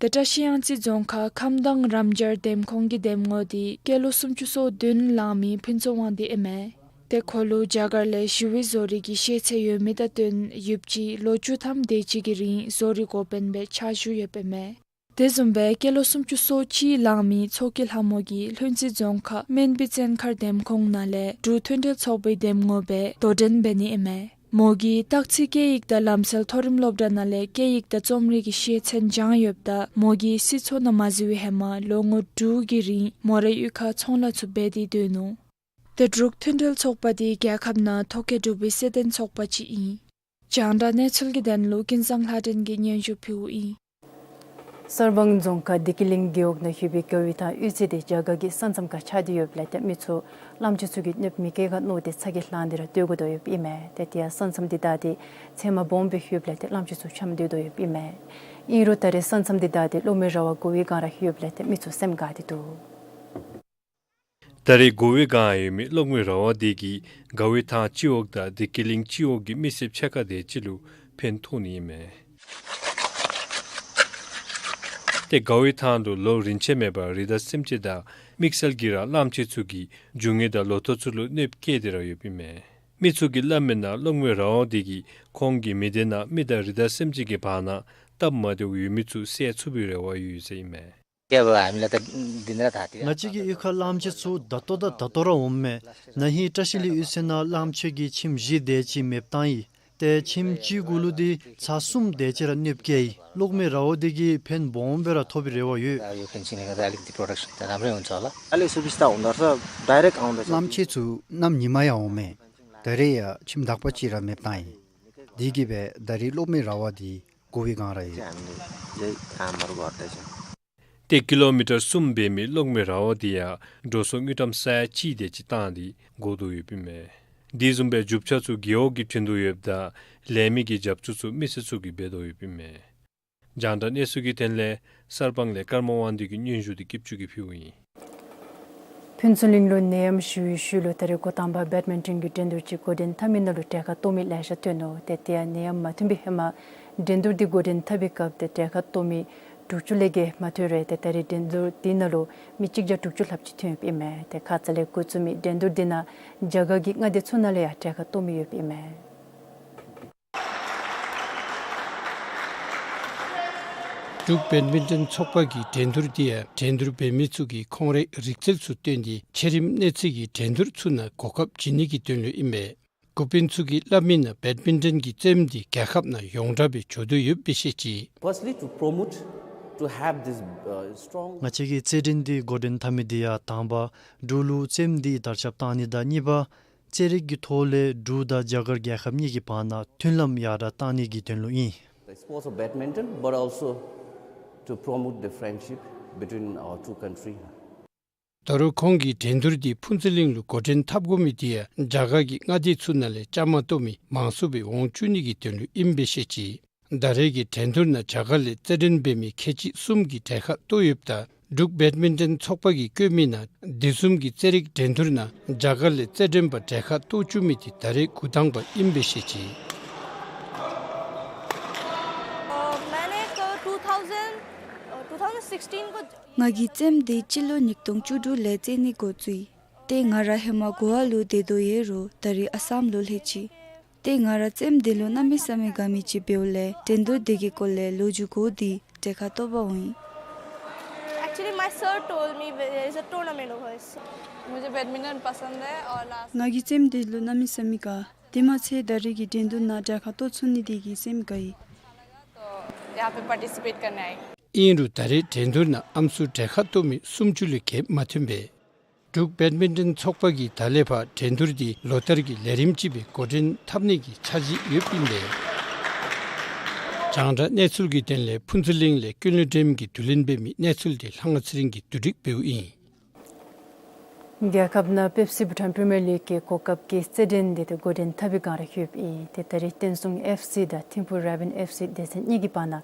ཏེ་བཀྲ་ཤིས་གཡང་རྩེ་རྫོང་ཁག་ཁམས་དྭངས་རམ་སྦྱར་འདེམས་ཁོངས་ཀྱི་འདེམས་ངོ་འདི་སྐྱེས་ལོ་སུམ་ཅུ་སོ་བདུན་ལང་མི་ཕུན་ཚོགས་དབང་འདུས་ཨིན་མས། ཏེ་ཁོ་ལུ་རྒྱ་གར་ལས་ཞི་བའི་བཟོ་རིག་གི་ཤེས་ཚད་ཡོད་མི་དང་བསྟུན་ཡོདཔ་ཅིག་ལོ་བཅུ་ཐམ་དེ་ཅིག་གི་རིང་བཟོ་རིག་འགོ་དཔོན་སྦེ་ཕྱག་ཞུ་ཡོདཔ་ཨིན་མས། དེ་བཟུམ་སྦེ་སྐྱེས་ལོ་སུམ་ཅུ་སོ་གཅིག་ལང་མི་མཚོ་སྐྱིད་ལྷ་མོ་གིས་ལྷུན་རྩེ་རྫོང་ཁག་སྨན་སྦི་བཙན་མཁར་འདེམས་ཁོངས་ནང་ལས་འབྲུག་མཐུན་སྒྲིལ་ཚོགས་པའི་འདེམས་ངོ་སྦེ་དོ་འགྲན་འབད་ནི་ཨིན་མས། མོ་གིས་སྟག་རྩེ་སྐད་ཡིག་དང་ལམ་སྲོལ་མཐོ་རིམ་སློབ་གྲྭ་ནང་ལས་སྐད་ཡིག་དང་རྩོམ་རིག་གི་ཤེས་ཚད་སྦྱངས་ཡོདཔ་ད་མོ་གིས་སྲིད་ཚོགས་ནང་མ་འཛུལ་བའི་ཧེ་མ་ལོ་ངོ་དྲུག་གི་རིང་མོ་རའི་གཡུས་ཁར་ཚོང་ལཱ་ཚུ་འབད་དེ་སྡོད་ནུག། ཏེ་འབྲུག་མཐུན་སྒྲིལ་ཚོགས་པ་འདི་རྒྱལ་ཁབ་ནང་ཐོ་བཀོད་གྲུབ་པའི་སྲིད་དོན་ཚོགས་པ་ཅིག་ཨིན། རྒྱང་བསྒྲགས་གནས་ཚུལ་གྱི་དོན་ལུ་ཀུན་བཟང་ལྷ་སྒྲོན་གྱིས་སྙན་ཞུ་ཕུལཝ་ཨིན། གསར་སྤང་རྫོང་ཁག་བདེ་སྐྱིད་གླིང་རྒེད་འོག་ནང་ཡོད་པའི་དགའ་བའི་ཐང་གཡུས་ཚན་འདི་རྒྱ་གར་གྱི་ས་མཚམས་ཁར་ཆགས་ཏེ་ཡོདཔ་ལས་ཏེ་མི་ཚུ་གླང་ཆེན་ཚུ་གིས་གནོདཔ་མི་བཀལ་ག་མནོ་སྟེ་ཚ་གྱང་ལང་སྟེ་ར་སྡོད་དགོ་དོ་ཡོདཔ་ཨིན་མས། ཏེ་དེ་ཡང་ས་མཚམས་འདི་བདའ་སྟེ་ཚལ་མ་སྦོམ་སྦེ་ཡོདཔ་ལས་ཏེ་གླང་ཆེན་ཚུ་འཁྱམས་སྡོད་དོ་ཡོདཔ་ཨིན་མས། ཨིན་རུང་ད་རེས་ས་མཚམས་འདི་བདའ་སྟེ་གློག་མེ་ར་བ་དགོ་པའི་སྒང་ར་ཡོདཔ་ལས་ཏེ་མི་ཚུ་སེམས་དགའ་སྟེ་འདུག། ད་རེས་དགོ་པའི་སྒང་ཡོད་མི་གློག་མེ་ར་བ་འདི་གིས་དགའ་བའི་ཐང་སྤྱི་འོག་དང་བདེ་སྐྱིད་གླིང་སྤྱི་འོག་གི་མི་སེར་ཕྱེད་ཀ་དེ་ཅིག་ལུ་ཕན་ཐོགས་ནི་ཨིན་མས། ཏེ་དགའ་བའི་ཐང་ལུ་ལོ་རིམ་ཆད་མེད་པར་རི་དྭགས་སེམས་ཅན་དང་དམིགས་བསལ་གྱིས་ར་གླང་ཆེན་ཚུ་གིས་རྒྱུ་དངོས་དང་ལོ་ཐོག་ཚུ་ལུ་གནོདཔ་བཀལ་ཏེ་ར་ཡོདཔ་ཨིན་མས། མི་ཚུ་གིས་སླབ་མིའི་ནང་གློག་མེ་ར་བ་འདི་གིས་ཁོང་གི་མི་སྡེ་ནང་མི་དང་རི་དྭགས་སེམས་ཅན་གྱི་བར་ན་སྟབས་མ་བདེཝ་ཡོད་མི་ཚུ་བསལ་ཚུགས་པའི་རེ་བ་ཡོད་ཟེར་ཨིན་མས། ང་བཅས་ཀྱི་གཡུས་ཁར་གླང་ཆེན་ཚུ་ད་ལྟོ་དང་ད་ལྟོ་ར་འོངམ་མས། ན་ཧིང་བཀྲ་ཤིས་གླིང་གཡུས་ཚན་ནང་གླང་ཆེན་གྱི་ཁྱིམ་བཞི་དེ་ཅིག་མེདཔ་བཏང་ཡི། ཏེ་ཁྱིམ་གཅིག་གུ་ལུ་འདི་ཚར་གསུམ་དེ་ཅིག་ར་གནོདཔ་བཀལ་ཡི། གློག་མེ་ར་བ་འདི་གིས་ཕན་སྦོམ་སྦེ་ར་ཐོགས་པའི་རེ་བ་ཡོད། གླང་ཆེན་ཚུ་གནམ་ཉིནམ་ཡང་འོང་མས། ད་རེས་ཡང་ཁྱིམ་བདག་པ་ཅིག་ར་མེདཔ་བཏང་ཡི། དེ་གིས་སྦེ་ད་རེས་གློག་མེ་ར་བ་འདི་དགོ་པའི་སྒང་ར་ཡོད། ཏེ་ཀི་ལོ་མི་ཊར་གསུམ་འབད་མི་གློག་མེ་ར་བ་འདི་ཡང་འགྲོ་སོང་དངུལ་ཀྲམ་ས་ཡ་གཅིག་དེ་ཅིག་བཏང་སྟེ་དགོ་དོ་ཡོདཔ་ཨིན་མས། དེ་བཟུམ་སྦེ་རྒྱུ་ཆ་ཚུ་རྒེད་འོག་གིས་བྱིན་དོ་ཡོདཔ་ད་ལས་མི་གི་རྒྱབ་སྐྱོར་ཚུ་མི་སེར་ཚུ་གིས་འབད་དོ་ཡོདཔ་ཨིན་མས། རྒྱང་བསྒྲགས་གནས་ཚུལ་གྱི་དོན་ལས་གསར་སྤང་ལས་ཀརྨ་དབང་འདུས་ཀྱི་སྙན་ཞུ་འདི་སྐྱིད་ཆུ་གིས་ཕུལཝ་ཨིན། ཕུན་ཚོགས་གླིང་ལུ་ནད་ཡམས་ཞི་བའི་ཤུལ་ལུ་ད་རེས་འགོ་དང་པ་བེཌ་མིན་ཊོན་གྱི་འགྲན་བསྡུར་ཅིག་འགོ་འདྲེན་འཐབ་མི་ནང་ལུ་གྲལ་ཁར་གཏོགས་མི་ལེ་ཤ་ཐོན་ནུག། ཏེ་དེ་ཡང་ནད་ཡམས་མ་ཐོན་པའི་ཧེ་མ་འགྲན་བསྡུར་འདི་འགོ་འདྲེན་འཐབ་པའི་སྐབས་ཏེ་གྲལ་ཁར་གཏོགས་མི་དྲུག་ཅུ་ལས་བརྒལ་མ་ཐོན་རུང་ཏེ་ད་རེས་འགྲན་བསྡུར་འདི་ནང་ལུ་མི་གཅིག་བརྒྱ་དྲུག་ཅུ་ལྷགཔ་ཅིག་ཐོན་ཡོདཔ་ཨིན་མས། ཏེ་ཁ་ཙ་ལས་འགོ་བཙུགས་མི་འགྲན་བསྡུར་འདི་ནང་རྒྱ་གར་གྱི་མངའ་སྡེ་ཚུ་ནང་ལས་ཡང་གྲལ་ཁར་གཏོགས་མི་ཡོདཔ་ཨིན་མས། འབྲུག་བེཌ་མིན་ཊོན་ཚོགས་པ་གི་འགྲན་བསྡུར་འདི་ཡང་འགྲན་བསྡུར་འབད་མི་ཚུ་གིས་ཁོང་རའི་རིག་རྩལ་ཚུ་བཏོན་ཏེ་ཆེ་རིམ་གནས་ཚད་ཀྱི་འགྲན་བསྡུར་ཚུ་ནང་གོ་སྐབས་བྱིན་ནི་གི་དོན་ལུ་ཨིན་པས། འགོ་དཔོན་ཚུ་གིས་སླབ་མི་ནང་བེཌ་མིན་ཊོན་གྱི་རྩེདམོ་འདི་རྒྱལ་ཁབ་ནང་ཡོངས་གྲགས་སྦེ་འགྱོ་དོ་ཡོདཔ་སྦེ་བཤད་ཅི། Firstly, to promote, to have this, uh, strong ང་བཅས་ཀྱིས་རྩེད་འགྲན་འདི་འགོ་འདྲེན་འཐབ་མི་འདི་ཡང་དང་པ་འབྲུག་ལུ་རྩེདམོ་འདི་དར་ཁྱབ་གཏང་ནི་དང་གཉིས་པ་རྩེད་རིགས་ཀྱི་ཐོག་ལས་འབྲུག་དང་རྒྱ་གར་རྒྱལ་ཁབ་གཉིས་ཀྱི་བར་ན་མཐུན་ལམ་ཡར་དྲག་གཏང་ནི་གི་དོན་ལུ་ཨིན། The sports of badminton, but also to promote the friendship between our two countries. ད་རུང་ཁོང་གིས་འགྲན་བསྡུར་འདི་ཕུན་ཚོགས་གླིང་ལུ་འགོ་འདྲེན་འཐབ་དགོ་མི་འདི་ཡང་རྒྱ་གར་གྱི་མངའ་སྡེ་ཚུ་ནང་ལས་བཅའ་མར་གཏོགས་མི་མང་སུ་སྦེ་འོང་བཅུག་ནི་གི་དོན་ལུ་ཨིནམ་སྦེ་བཤད་ཅི། ད་རེས་ཀྱི་འགྲན་བསྡུར་ནང་རྒྱ་གར་ལས་རྩེད་འགྲན་འབད་མི་ཁལ་གཅིག་གསུམ་གྱིས་གྲལ་ཁར་གཏོགས་ཡོདཔ་ད་འབྲུག་བེཌ་མིན་ཊོན་ཚོགས་པ་གིས་བཀོད་མི་ནང་དེ་བཟུམ་གྱི་རྩེད་རིགས་འགྲན་བསྡུར་ནང་རྒྱ་གར་ལས་རྩེད་འགྲན་པ་གྲལ་ཁར་གཏོགས་བཅུག་མི་འདི་ད་རེས་འགོ་དང་པ་ཨིནམ་སྦེ་བཤད་ཅི། मैंने एक two thousand, two thousand sixteen को ང་གིས་རྩེདམོ་འདི་སྤྱི་ལོ་ཉིས་སྟོང་བཅུ་དྲུག་ལས་རྩེད་ནི་འགོ་བཙུགས་ཡི། ཏེ་ང་ར་ཧེ་མ་གོ་ཝ་ལུ་སྡོད་དོ་ཡོད་རུང་ད་རེས་ཨ་སམ་ལུ་ལྷོད་ཅི། ཏེ་ང་ར་རྩེདམོ་འདི་ལུ་གནམ་མེད་ས་མེད་དགའ་མི་ཅིག་འབདཝ་ལས་འགྲན་བསྡུར་འདི་གི་སྐོར་ལས་ལོ་རྒྱུས་གོ་སྟེ་གྲལ་ཁར་གཏོགས་པར་འོང་ཡི། Actually, my sir told me there is a tournament over here. मुझे बैडमिंटन पसंद है और लास्ट ང་གིས་རྩེདམོ་འདི་ལུ་གནམ་མེད་ས་མེད་དགའ། དེ་མ་ཚད་ད་རེས་ཀྱི་འགྲན་བསྡུར་ནང་གྲལ་ཁར་གཏོགས་ཚུགས་ནི་འདི་གིས་སེམས་དགའ་ཡི། तो यहाँ पे पार्टिसिपेट करने आई। ཨིན་རུང་ད་རེས་འགྲན་བསྡུར་ནང་ཨམ་སྲུ་གྲལ་ཁར་གཏོགས་མི་སུམ་ཅུ་ལས་བརྒལ་མ་ཐོན་པས། འབྲུག་བེཌ་མིན་ཊོན་ཚོགས་པ་གིས་ད་ལས་ཕར་འགྲན་བསྡུར་འདི་ལོ་ལྟར་གྱི་ལས་རིམ་ཅིག་སྦེ་འགོ་འདྲེན་འཐབ་ནི་གི་འཆར་གཞི་ཡོདཔ་ཨིན་པས། རྒྱང་བསྒྲགས་གནས་ཚུལ་གྱི་དོན་ལས་ཕུན་ཚོགས་གླིང་ལས་ཀུན་ལེགས་སྒྲོལམ་གྱིས་བསྡུ་ལེན་འབད་མི་གནས་ཚུལ་འདི་ལྷ་དབང་ཚེ་རིང་གིས་བསྡུ་སྒྲིག་འབདཝ་ཨིན། རྒྱལ་ཁབ་ནང་པེབ་སི་བྷུ་ཊཱན་པི་རི་མི་ཡར་ལིག་གི་གོ་སྐབས་ཀྱི་རྩེད་འགྲན་འདི་ཏེ་འགོ་འདྲེན་འཐབ་པའི་སྒང་ར་ལྷོདཔ་ཨིན། ཏེ་ད་རེས་བསྟན་སྲུང་ཨེཕ་སི་དང་ཐིམ་ཕུ་རེ་བཱན་ཨེཕ་སི་སྡེ་ཚན་གཉིས་ཀྱི་བར་ན་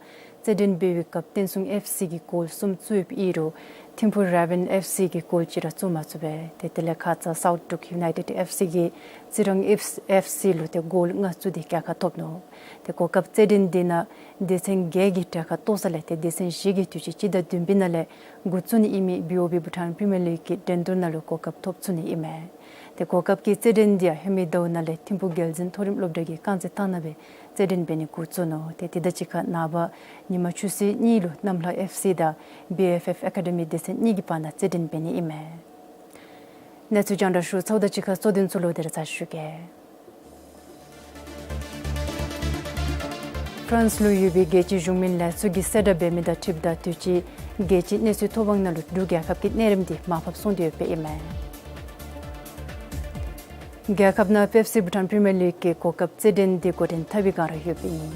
རྩེད་འགྲན་འབད་བའི་སྐབས་བསྟན་སྲུང་ཨེཕ་སི་གིས་གོལ་གསུམ་བཙུགས་ཡོདཔ་ཨིན་རུང་ཐིམ་ཕུ་རེ་བཱན་ཨེཕ་སི་གིས་གོལ་གཅིག་ར་བཙུགས་མ་ཚུགས་པས། ཏེ་དེ་ལས་ཁ་ཙ་སའུཐ་འབྲུག་ཡུ་ནའི་ཊེཌ་ཨེཕ་སི་གིས་རྩི་རང་ཨེཕ་སི་ལུ་ཏེ་གོལ་ལྔ་བཙུགས་ཏེ་གྲལ་ཁར་ཐོབ་ནུག། ཏེ་གོ་སྐབས་རྩེད་འགྲན་འདི་ནང་སྡེ་ཚན་བརྒྱད་ཀྱིས་གྲལ་ཁར་གཏོགས་ས་ལས་ཏེ་སྡེ་ཚན་བཞི་གིས་དུས་ཅི་སྤྱི་ཟླ་བདུན་པའི་ནང་ལས་འགོ་བཙུགས་ནི་ཨིན་མི་བི་ཨོ་བི་བྷུ་ཊཱན་པི་རི་མི་ཡར་ལིག་གི་འགྲན་བསྡུར་ནང་ལུ་གོ་སྐབས་ཐོབ་ཚུགས་ནི་ཨིན་མས། ཏེ་གོ་སྐབས་ཀྱི་རྩེད་འགྲན་འདི་ཡང་ཧེ་མའི་ཟླཝ་ནང་ལས་ཐིམ་ཕུ་རྒྱལ་འཛིན་མཐོ་རིམ་སློབ་གྲྭ་གི་རྐང་རྩེད་ཐང་ནང་སྦེ་རྩེད་འགྲན་འབད་ནི་འགོ་བཙུགས་ནུག། ཏེ་དེ་དང་གཅིག་ཁར་ནངས་པ་ཉིན་མ་ཆུ་ཚོད་གཉིས་ལུ་གནམ་ལྷ་ཨེཕ་སི་དང་བི་ཨེཕ་ཨེཕ་ཨེ་ཀ་ཌི་མི་སྡེ་ཚན་གཉིས་ཀྱི་བར་ན་རྩེད་འགྲན་འབད་ནི་ཨིན་མས། གནས་ཚུལ་རྒྱང་བསྒྲགས་ཞུ་ཚརཝ་དང་གཅིག་ཁར་གཙོ་དོན་ཚུ་ལོག་སྟེ་ར་ཚར་ཞུ་གེ། ཧྥ་རན་སི་ལུ་ཡོད་པའི་རྒྱལ་སྤྱིའི་གཞུང་མིན་ལས་ཚོགས་ཀྱིས་གསལ་བསྒྲགས་འབད་མི་དང་འཁྲིལཝ་ད་དུས་ཅི་རྒྱལ་སྤྱིའི་གནས་ཚུལ་ཐོ་འབངས་ནང་ལུ་འབྲུག་རྒྱལ་ཁབ་ཀྱི་གནས་རིམ་འདི་མར་ཕབ་སོང་སྟེ་ཡོདཔ་ཨིན་མས། རྒྱལ་ཁབ་ནང་པེབ་སི་བྷུ་ཊཱན་པི་རི་མི་ཡར་ལིག་གི་གོ་སྐབས་རྩེད་འགྲན་འདི་འགོ་འདྲེན་འཐབ་པའི་སྒང་ར་ཡོདཔ་ཨིན།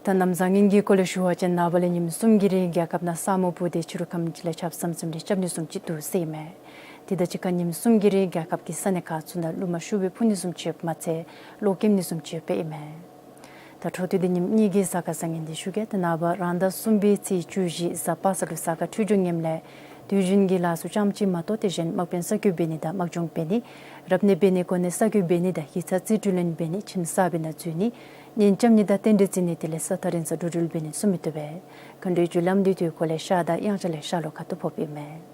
ད་གནམ་བཟང་ངན་གྱི་སྐོར་ལས་ཞུ་བ་ཅིན་ནངས་པ་ལས་ཉིནམ་གསུམ་གྱི་རིང་རྒྱལ་ཁབ་ནང་ས་སྨུག་སྤུབས་ཏེ་ཕྱི་རུ་ཁམས་ཅིག་ལས་ཆརཔ་ཟམ་ཟིམ་རེ་རྐྱབ་ནི་བཟུམ་ཅིག་འདུག་ཟེར་ཨིན་མས། དེ་དང་གཅིག་ཁར་ཉིནམ་གསུམ་གྱི་རིང་རྒྱལ་ཁབ་ཀྱི་ས་གནས་ཁག་ཚུ་ནང་རླུང་མ་ཤུགས་སྦེ་འཕུ་ནི་བཟུམ་ཅིག་ཡོདཔ་མ་ཚད་གློག་ཀེམ་ནི་བཟུམ་ཅིག་ཡོདཔ་ཨིན་མས། ད་འཕྲོ་མཐུད་དེ་ཉིནམ་གཉིས་ཀྱི་གཟའ་སྐར་བཟང་ངན་འདི་ཞུ་གེ། ད་ནངས་པ་རང་ཟླ་གསུམ་པའི་ཚེས་བཅུ་བཞི་གཟའ་པ་སངས་ལུ་གཟའ་སྐར་འཕྲོད་སྦྱོར་ངནམ་ལས་དུས་རྒྱུན་གྱི་ལཱ་ཚུ་ཙམ་ཅིག་མ་གཏོགས་ཏེ་གཞན་དམག་དཔོན་གསར་བསྐོ་འབད་ནི་དང་དམག་སྦྱོང་འབད་ནི་རབ་གནས་འབད་ནི་གོ་གནས་གསར་བསྐོ་འབད་ནི་དང་ཡིག་ཚང་རྩིས་སྤྲོད་ལེན་འབད་ནི་ཁྱིམ་གསར་པའི་ནང་འཛུལ་ནི་གཉེན་རྐྱབ་ནི་དང་རྟེན་འབྲེལ་བརྩི་ནི་དེ་ལས་ས་ཐག་རིང་སར་འགྲོ་འགྲུལ་འབད་ནི་ཚུ་མི་བཏུབ་པས། མཁའ་འགྲོའི་རྒྱུ་ལམ་འདི་དུས་འཁོར་ལས་ཤར་དང་དབྱངས་འཆར་ལས་ཤར་ལྷོ་ཁ་ཐུག་ཕོགཔ་ཨིན་མས།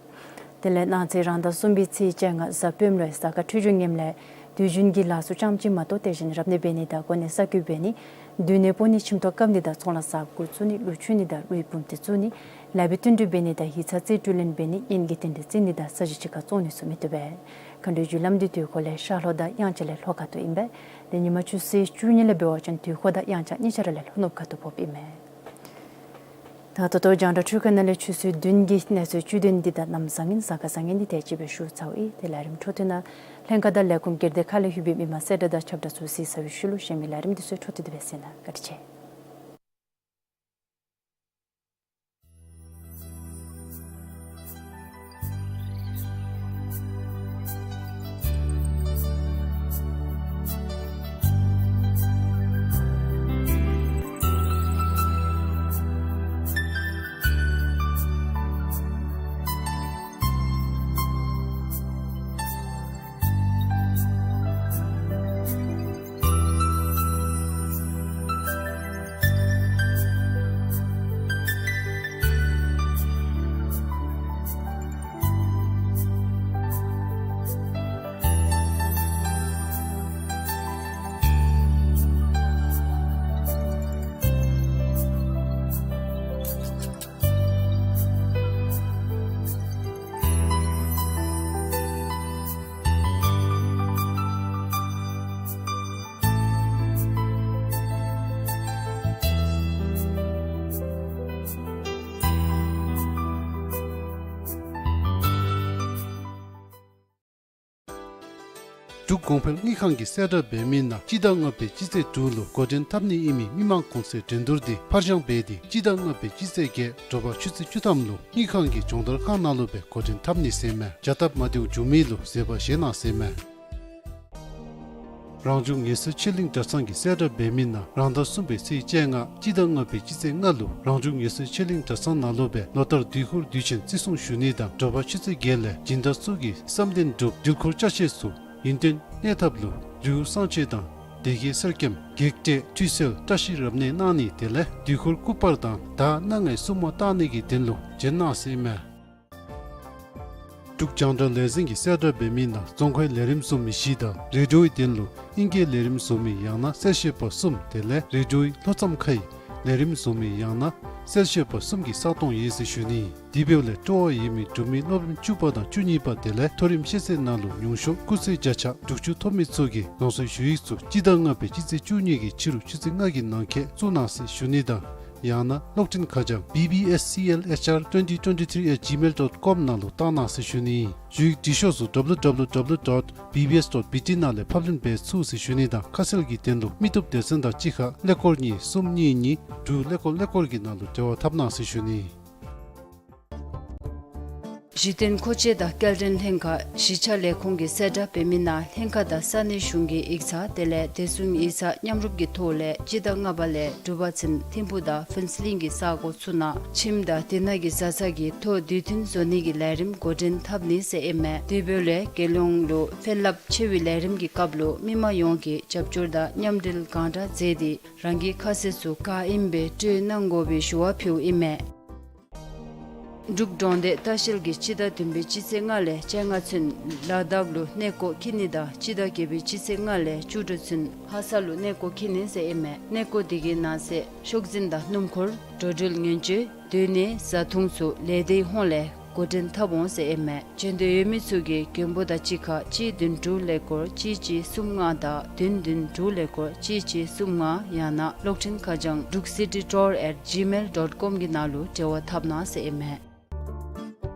དེ་ལས་གནངས་ཚེ་རང་ཟླ་གསུམ་པའི་ཚེས་བཅོ་ལྔ་གཟའ་སྤེནམ་ལུ་གཟའ་སྐར་འཕྲོད་སྦྱོར་ངནམ་ལས་དུས་རྒྱུན་གྱི་ལཱ་ཚུ་ཙམ་ཅིག་མ་གཏོགས་ཏེ་གཞན་རབ་གནས་འབད་ནི་དང་གོ་གནས་གསར་བསྐོ་འབད་ནི་སྡོད་གནས་སྤོ་ནི་ཁྱིམ་ཐོག་བཀབ་ནི་དང་ཚོང་ལཱ་གསརཔ་འགོ་བཙུགས་ནི་ལུག་མཆོད་ནི་དང་ལུག་གི་བུམ་སྡེ་བཙུགས་ནི་ལཱ་འབད་བསྟུན་གྲོས་འབད་ནི་དང་ཡིག་ཚང་རྩིས་སྤྲོད་ལེན་འབད་ནི་གཉེན་གྱི་རྟེན་འབྲེལ་བརྩི་ནི་དང་ས་གཞི་གཅིག་ཁར་བཙོང་ནི་ཚུ་མི་བཏུབ་པས། མཁའ་འགྲོའི་རྒྱུ་ལམ་འདི་དུས་འཁོར་ལས་ཤར་ལྷོ་དང་དབྱངས་འཆར་ལས་ལྷོ་ཁ་ཐུག་ཨིན་པས། དེ་ཉིནམ་ཆུ་ཚོད་བཅུ་གཉིས་ལས་འབད་བ་ཅིན་དུས་འཁོར་དང་དབྱངས་འཆར་གཉིས་ཆ་ར་ལས་ལྷོ་ནུབ་ཁ་ཐུག་ཕོགཔ་ཨིན་མས། ད་ད་ལྟོ་རྒྱང་བསྒྲགས་འཕྲུལ་ཁང་ནང་ལས་ཆུ་ཚོད་བདུན་གྱི་གནས་ཚུལ་བཅུད་དོན་འདི་དང་གནམ་བཟང་ངན་གཟའ་སྐར་བཟང་ངན་འདི་དེ་ཅིག་སྦེ་ཞུ་ཚརཝ་ཨིན། ཏེ་ལས་རིམ་འཕྲོ་མཐུད་ནང་ལྷན་ཁག་དང་ལས་ཁུངས་སྒེར་སྡེ་ཁག་ལས་ལྷོད་པའི་མི་མང་གསལ་བསྒྲགས་དང་ཁྱབ་བསྒྲགས་ཚུ་གཟིགས་ཚར་བའི་ཤུལ་ལུ་གཞན་མི་ལས་རིམ་འདི་ཚུ་འཕྲོ་མཐུད་དེ་སྦེ་གཟིགས་གནང་། བཀའ་དྲིན་ཆེ། འབྲུག་གོང་འཕེལ་དངུལ་ཁང་གིས་གསལ་བསྒྲགས་འབད་མི་ནང་སྤྱི་ཟླ་ལྔ་པའི་སྤྱི་ཚེས་དྲུག་ལུ་འགོ་འདྲེན་འཐབ་ནི་ཨིན་མི་མི་མང་གུང་སེང་འགྲན་བསྡུར་འདི་ཕར་འགྱངས་འབད་དེ་སྤྱི་ཟླ་ལྔ་པའི་སྤྱི་ཚེས་བརྒྱད་དྲོ་པ་ཆུ་ཚོད་བཅུ་ཐམ་ལུ་དངུལ་ཁང་གི་སྦྱོང་བརྡར་ཁང་ནང་ལུ་སྦེ་འགོ་འདྲེན་འཐབ་ནི་ཟེར་མས། བྱ་སྟབས་མ་བདེཝ་བྱུང་མི་ལུ་བཟོད་པ་བཞེས་གནང་ཟེར་མས། རང་བྱུང་ངལ་གསོའི་ཆེད་གླིང་གྲྭ་ཚང་གིས་གསལ་བསྒྲགས་འབད་མི་ནང་རང་ཟླ་གསུམ་པའི་ཚེས་བཅོ་ལྔ་སྤྱི་ཟླ་ལྔ་པའི་སྤྱི་ཚེས་ལྔ་ལུ་རང་བྱུང་ངལ་གསོའི་ཆེད་གླིང་གྲྭ་ཚང་ནང་ལུ་སྦེ་ལོ་ལྟར་དུས་འཁོར་དུས་ཆེན་བརྩི་སྲུང་ཞུ་ནི་དང་དྲོ་པ་ཆུ་ཚོད་བརྒྱད་ལས་སྦྱིན་བདག་ཚུ་གིས་བསམ་གཏན་སྒྲུབ་འདུལ་འཁོར་ཅ་ཆས་ཚུ་ཡུན་བརྟན་གནས་ཐབས་ལུ་རི་བོ་གསང་མཆོད་དང་སྡེ་དགེ་གསེར་སྐྱེམས་བགེགས་བསྐྲད་ཁྲུས་གསོལ་བཀྲ་ཤིས་རབ་གནས་གནང་ནི་དེ་ལས་དུས་འཁོར་སྐུ་པར་དང་ད་གནངས་ངན་སྲུང་མ་བཏང་ནི་གི་དོན་ལུ་བྱོན་གནང་ཟེར་མས། འབྲུག་རྒྱང་བསྒྲགས་ལས་འཛིན་གྱིས་གསལ་བསྒྲགས་འབད་མི་ནང་རྫོང་ཁའི་ལས་རིམ་བཟོ་མི་བཞི་དང་རེ་ཌིའོའི་དོན་ལུ་ཨིང་སྐད་ལས་རིམ་བཟོ་མི་ཡང་ན་གསལ་བཤད་པ་གསུམ་དེ་ལས་རེ་ཌིའོའི་ལྷོ་མཚམས་ཁའི་ལས་རིམ་བཟོ་མི་ཡང་ན་གསལ་བཤད་པ་གསུམ་གྱི་ས་སྟོང་ཡོད་ཟེར་ཞུ་ནི། དེ་འབདཝ་ལས་སྤྲོ་བ་ཡོད་མི་འབྲུག་མི་སློབ་རིམ་བཅུ་པ་དང་བཅུ་གཉིས་པ་དེ་ལས་མཐོ་རིམ་ཤེས་ཚད་ནང་ལུ་ཉུང་ཤོས་སྐུགས་ཚད་བརྒྱ་ཆ་དྲུག་ཅུ་ཐོབ་མི་ཚུ་གིས་རང་སོའི་ཞུ་ཡིག་ཚུ་སྤྱི་ཟླ་ལྔ་པའི་སྤྱི་ཚེས་བཅུ་གཉིས་ཀྱི་ཕྱི་རུ་ཆུ་ཚོད་ལྔ་གི་ནང་འཁོད་བཙུགས་གནང་ཟེར་ཞུ་ནི་དང་ཡང་ན་གློག་འཕྲིན་ཁ་བྱང་B B S C L H R twenty twenty three at gmail dot com ནང་ལུ་བཏང་གནང་ཟེར་ཞུ་ནི། ཞུ་ཡིག་འབྲི་ཤོག་ཚུ་W W W dot B B S dot B T ནང་ལས་ཕབ་ལེན་འབད་ཚུགས་ཟེར་ཞུ་ནི་དང་ཁ་གསལ་གྱི་དོན་ལུ་མི་བཏུབ་སྡེ་ཚན་དང་གཅིག་ཁར་ཀླད་ཀོར་གཉིས་གསུམ་གཉིས་གཉིས་དྲུག་ཀླད་ཀོར་ཀླད་ཀོར་གྱི་ནང་ལུ་འབྲེལ་བ་འཐབ་གནང་ཟེར་ཞུ་ནི། གཞི་རྟེན་མཁོ་ཆས་དང་སྐྱེལ་འདྲེན་ལྷན་ཁག་གཞིས་ཆགས་ལས་ཁུངས་ཀྱིས་གསལ་བསྒྲགས་འབད་མི་ནང་ལྷན་ཁག་དང་ས་གནས་གཞུང་གི་ཡིག་ཚང་དེ་ལས་བདེ་སྲུང་ཡིག་ཚང་མཉམ་རུབ་ཀྱི་ཐོག་ལས་སྤྱི་ཟླ་ལྔ་པ་ལས་དྲུག་པ་ཚུན་ཐིམ་ཕུག་དང་ཕུན་ཚོགས་གླིང་གི་ས་གོ་ཚུ་ནང་ཁྱིམ་དང་དེ་ནང་གི་བཟའ་ཚང་གི་ཐོ་དུས་མཐུན་བཟོ་ནི་གི་ལས་རིམ་འགོ་འདྲེན་འཐབ་ནི་ཟེར་ཨིན་མས། དེ་འབདཝ་ལས་རྒྱལ་ཡོངས་ལུ་ཕན་རླབས་ཆེ་བའི་ལས་རིམ་གྱི་སྐབས་ལུ་མི་མང་ཡོངས་ཀྱིས་རྒྱབ་སྐྱོར་དང་མཉམ་འབྲེལ་གང་དྲག་མཛད་དེ་རང་གི་ཁ་གསལ་ཚུ་ག་ཨིནམ་སྦེ་སྤྲོད་གནང་དགོ་པའི་ཞུ་བ་ཕུལཝ་ཨིན་མས། འབྲུག་གྲོང་སྡེ་ལྟ་བཤལ་གྱིས་སྤྱི་ཟླ་བདུན་པའི་སྤྱི་ཚེས་ལྔ་ལས་བཅོ་ལྔ་ཚུན་ལ་དྭགས་ལུ་གནས་སྐོར་འཁྱིད་ནི་དང་སྤྱི་ཟླ་བརྒྱད་པའི་སྤྱི་ཚེས་ལྔ་ལས་བཅུ་དྲུག་ཚུན་ལྷ་ས་ལུ་གནས་སྐོར་འཁྱིད་ནི་ཟེར་ཨིན་མས། གནས་སྐོར་དེ་གི་ནང་གསེས་ཤོག་འཛིན་དང་སྣུམ་འཁོར་འགྲོ་འགྲུལ་ཉེན་བཅོལ་སྡོད་གནས་བཟའ་འཐུང་ཚུ་ལས་སྡེའི་ཧོངས་ལས་འགོ་འདྲེན་འཐབ་འོང་ཟེར་ཨིན་མས། འབྱོན་འདོད་ཡོད་མི་ཚུ་གིས་མགོན་པོ་དང་གཅིག་ཁར་གཅིག་བདུན་དྲུག་ཀླད་ཀོར་གཅིག་གཅིག་གསུམ་ལྔ་དང་བདུན་བདུན་དྲུག་ཀླད་ཀོར་གཅིག་གཅིག་གསུམ་ལྔ་ཡང་ན་གློག་འཕྲིན་ཁ་བྱང་འབྲུག་སི་ཊི་ཊུར་ཨེཊ་ཇི་མེལ་ཌོཊ་ཀོམ་གྱི་ནང་ལུ་འབྲེལ་བ་འཐབ་གནང་ཟེར་ཨིན་མས།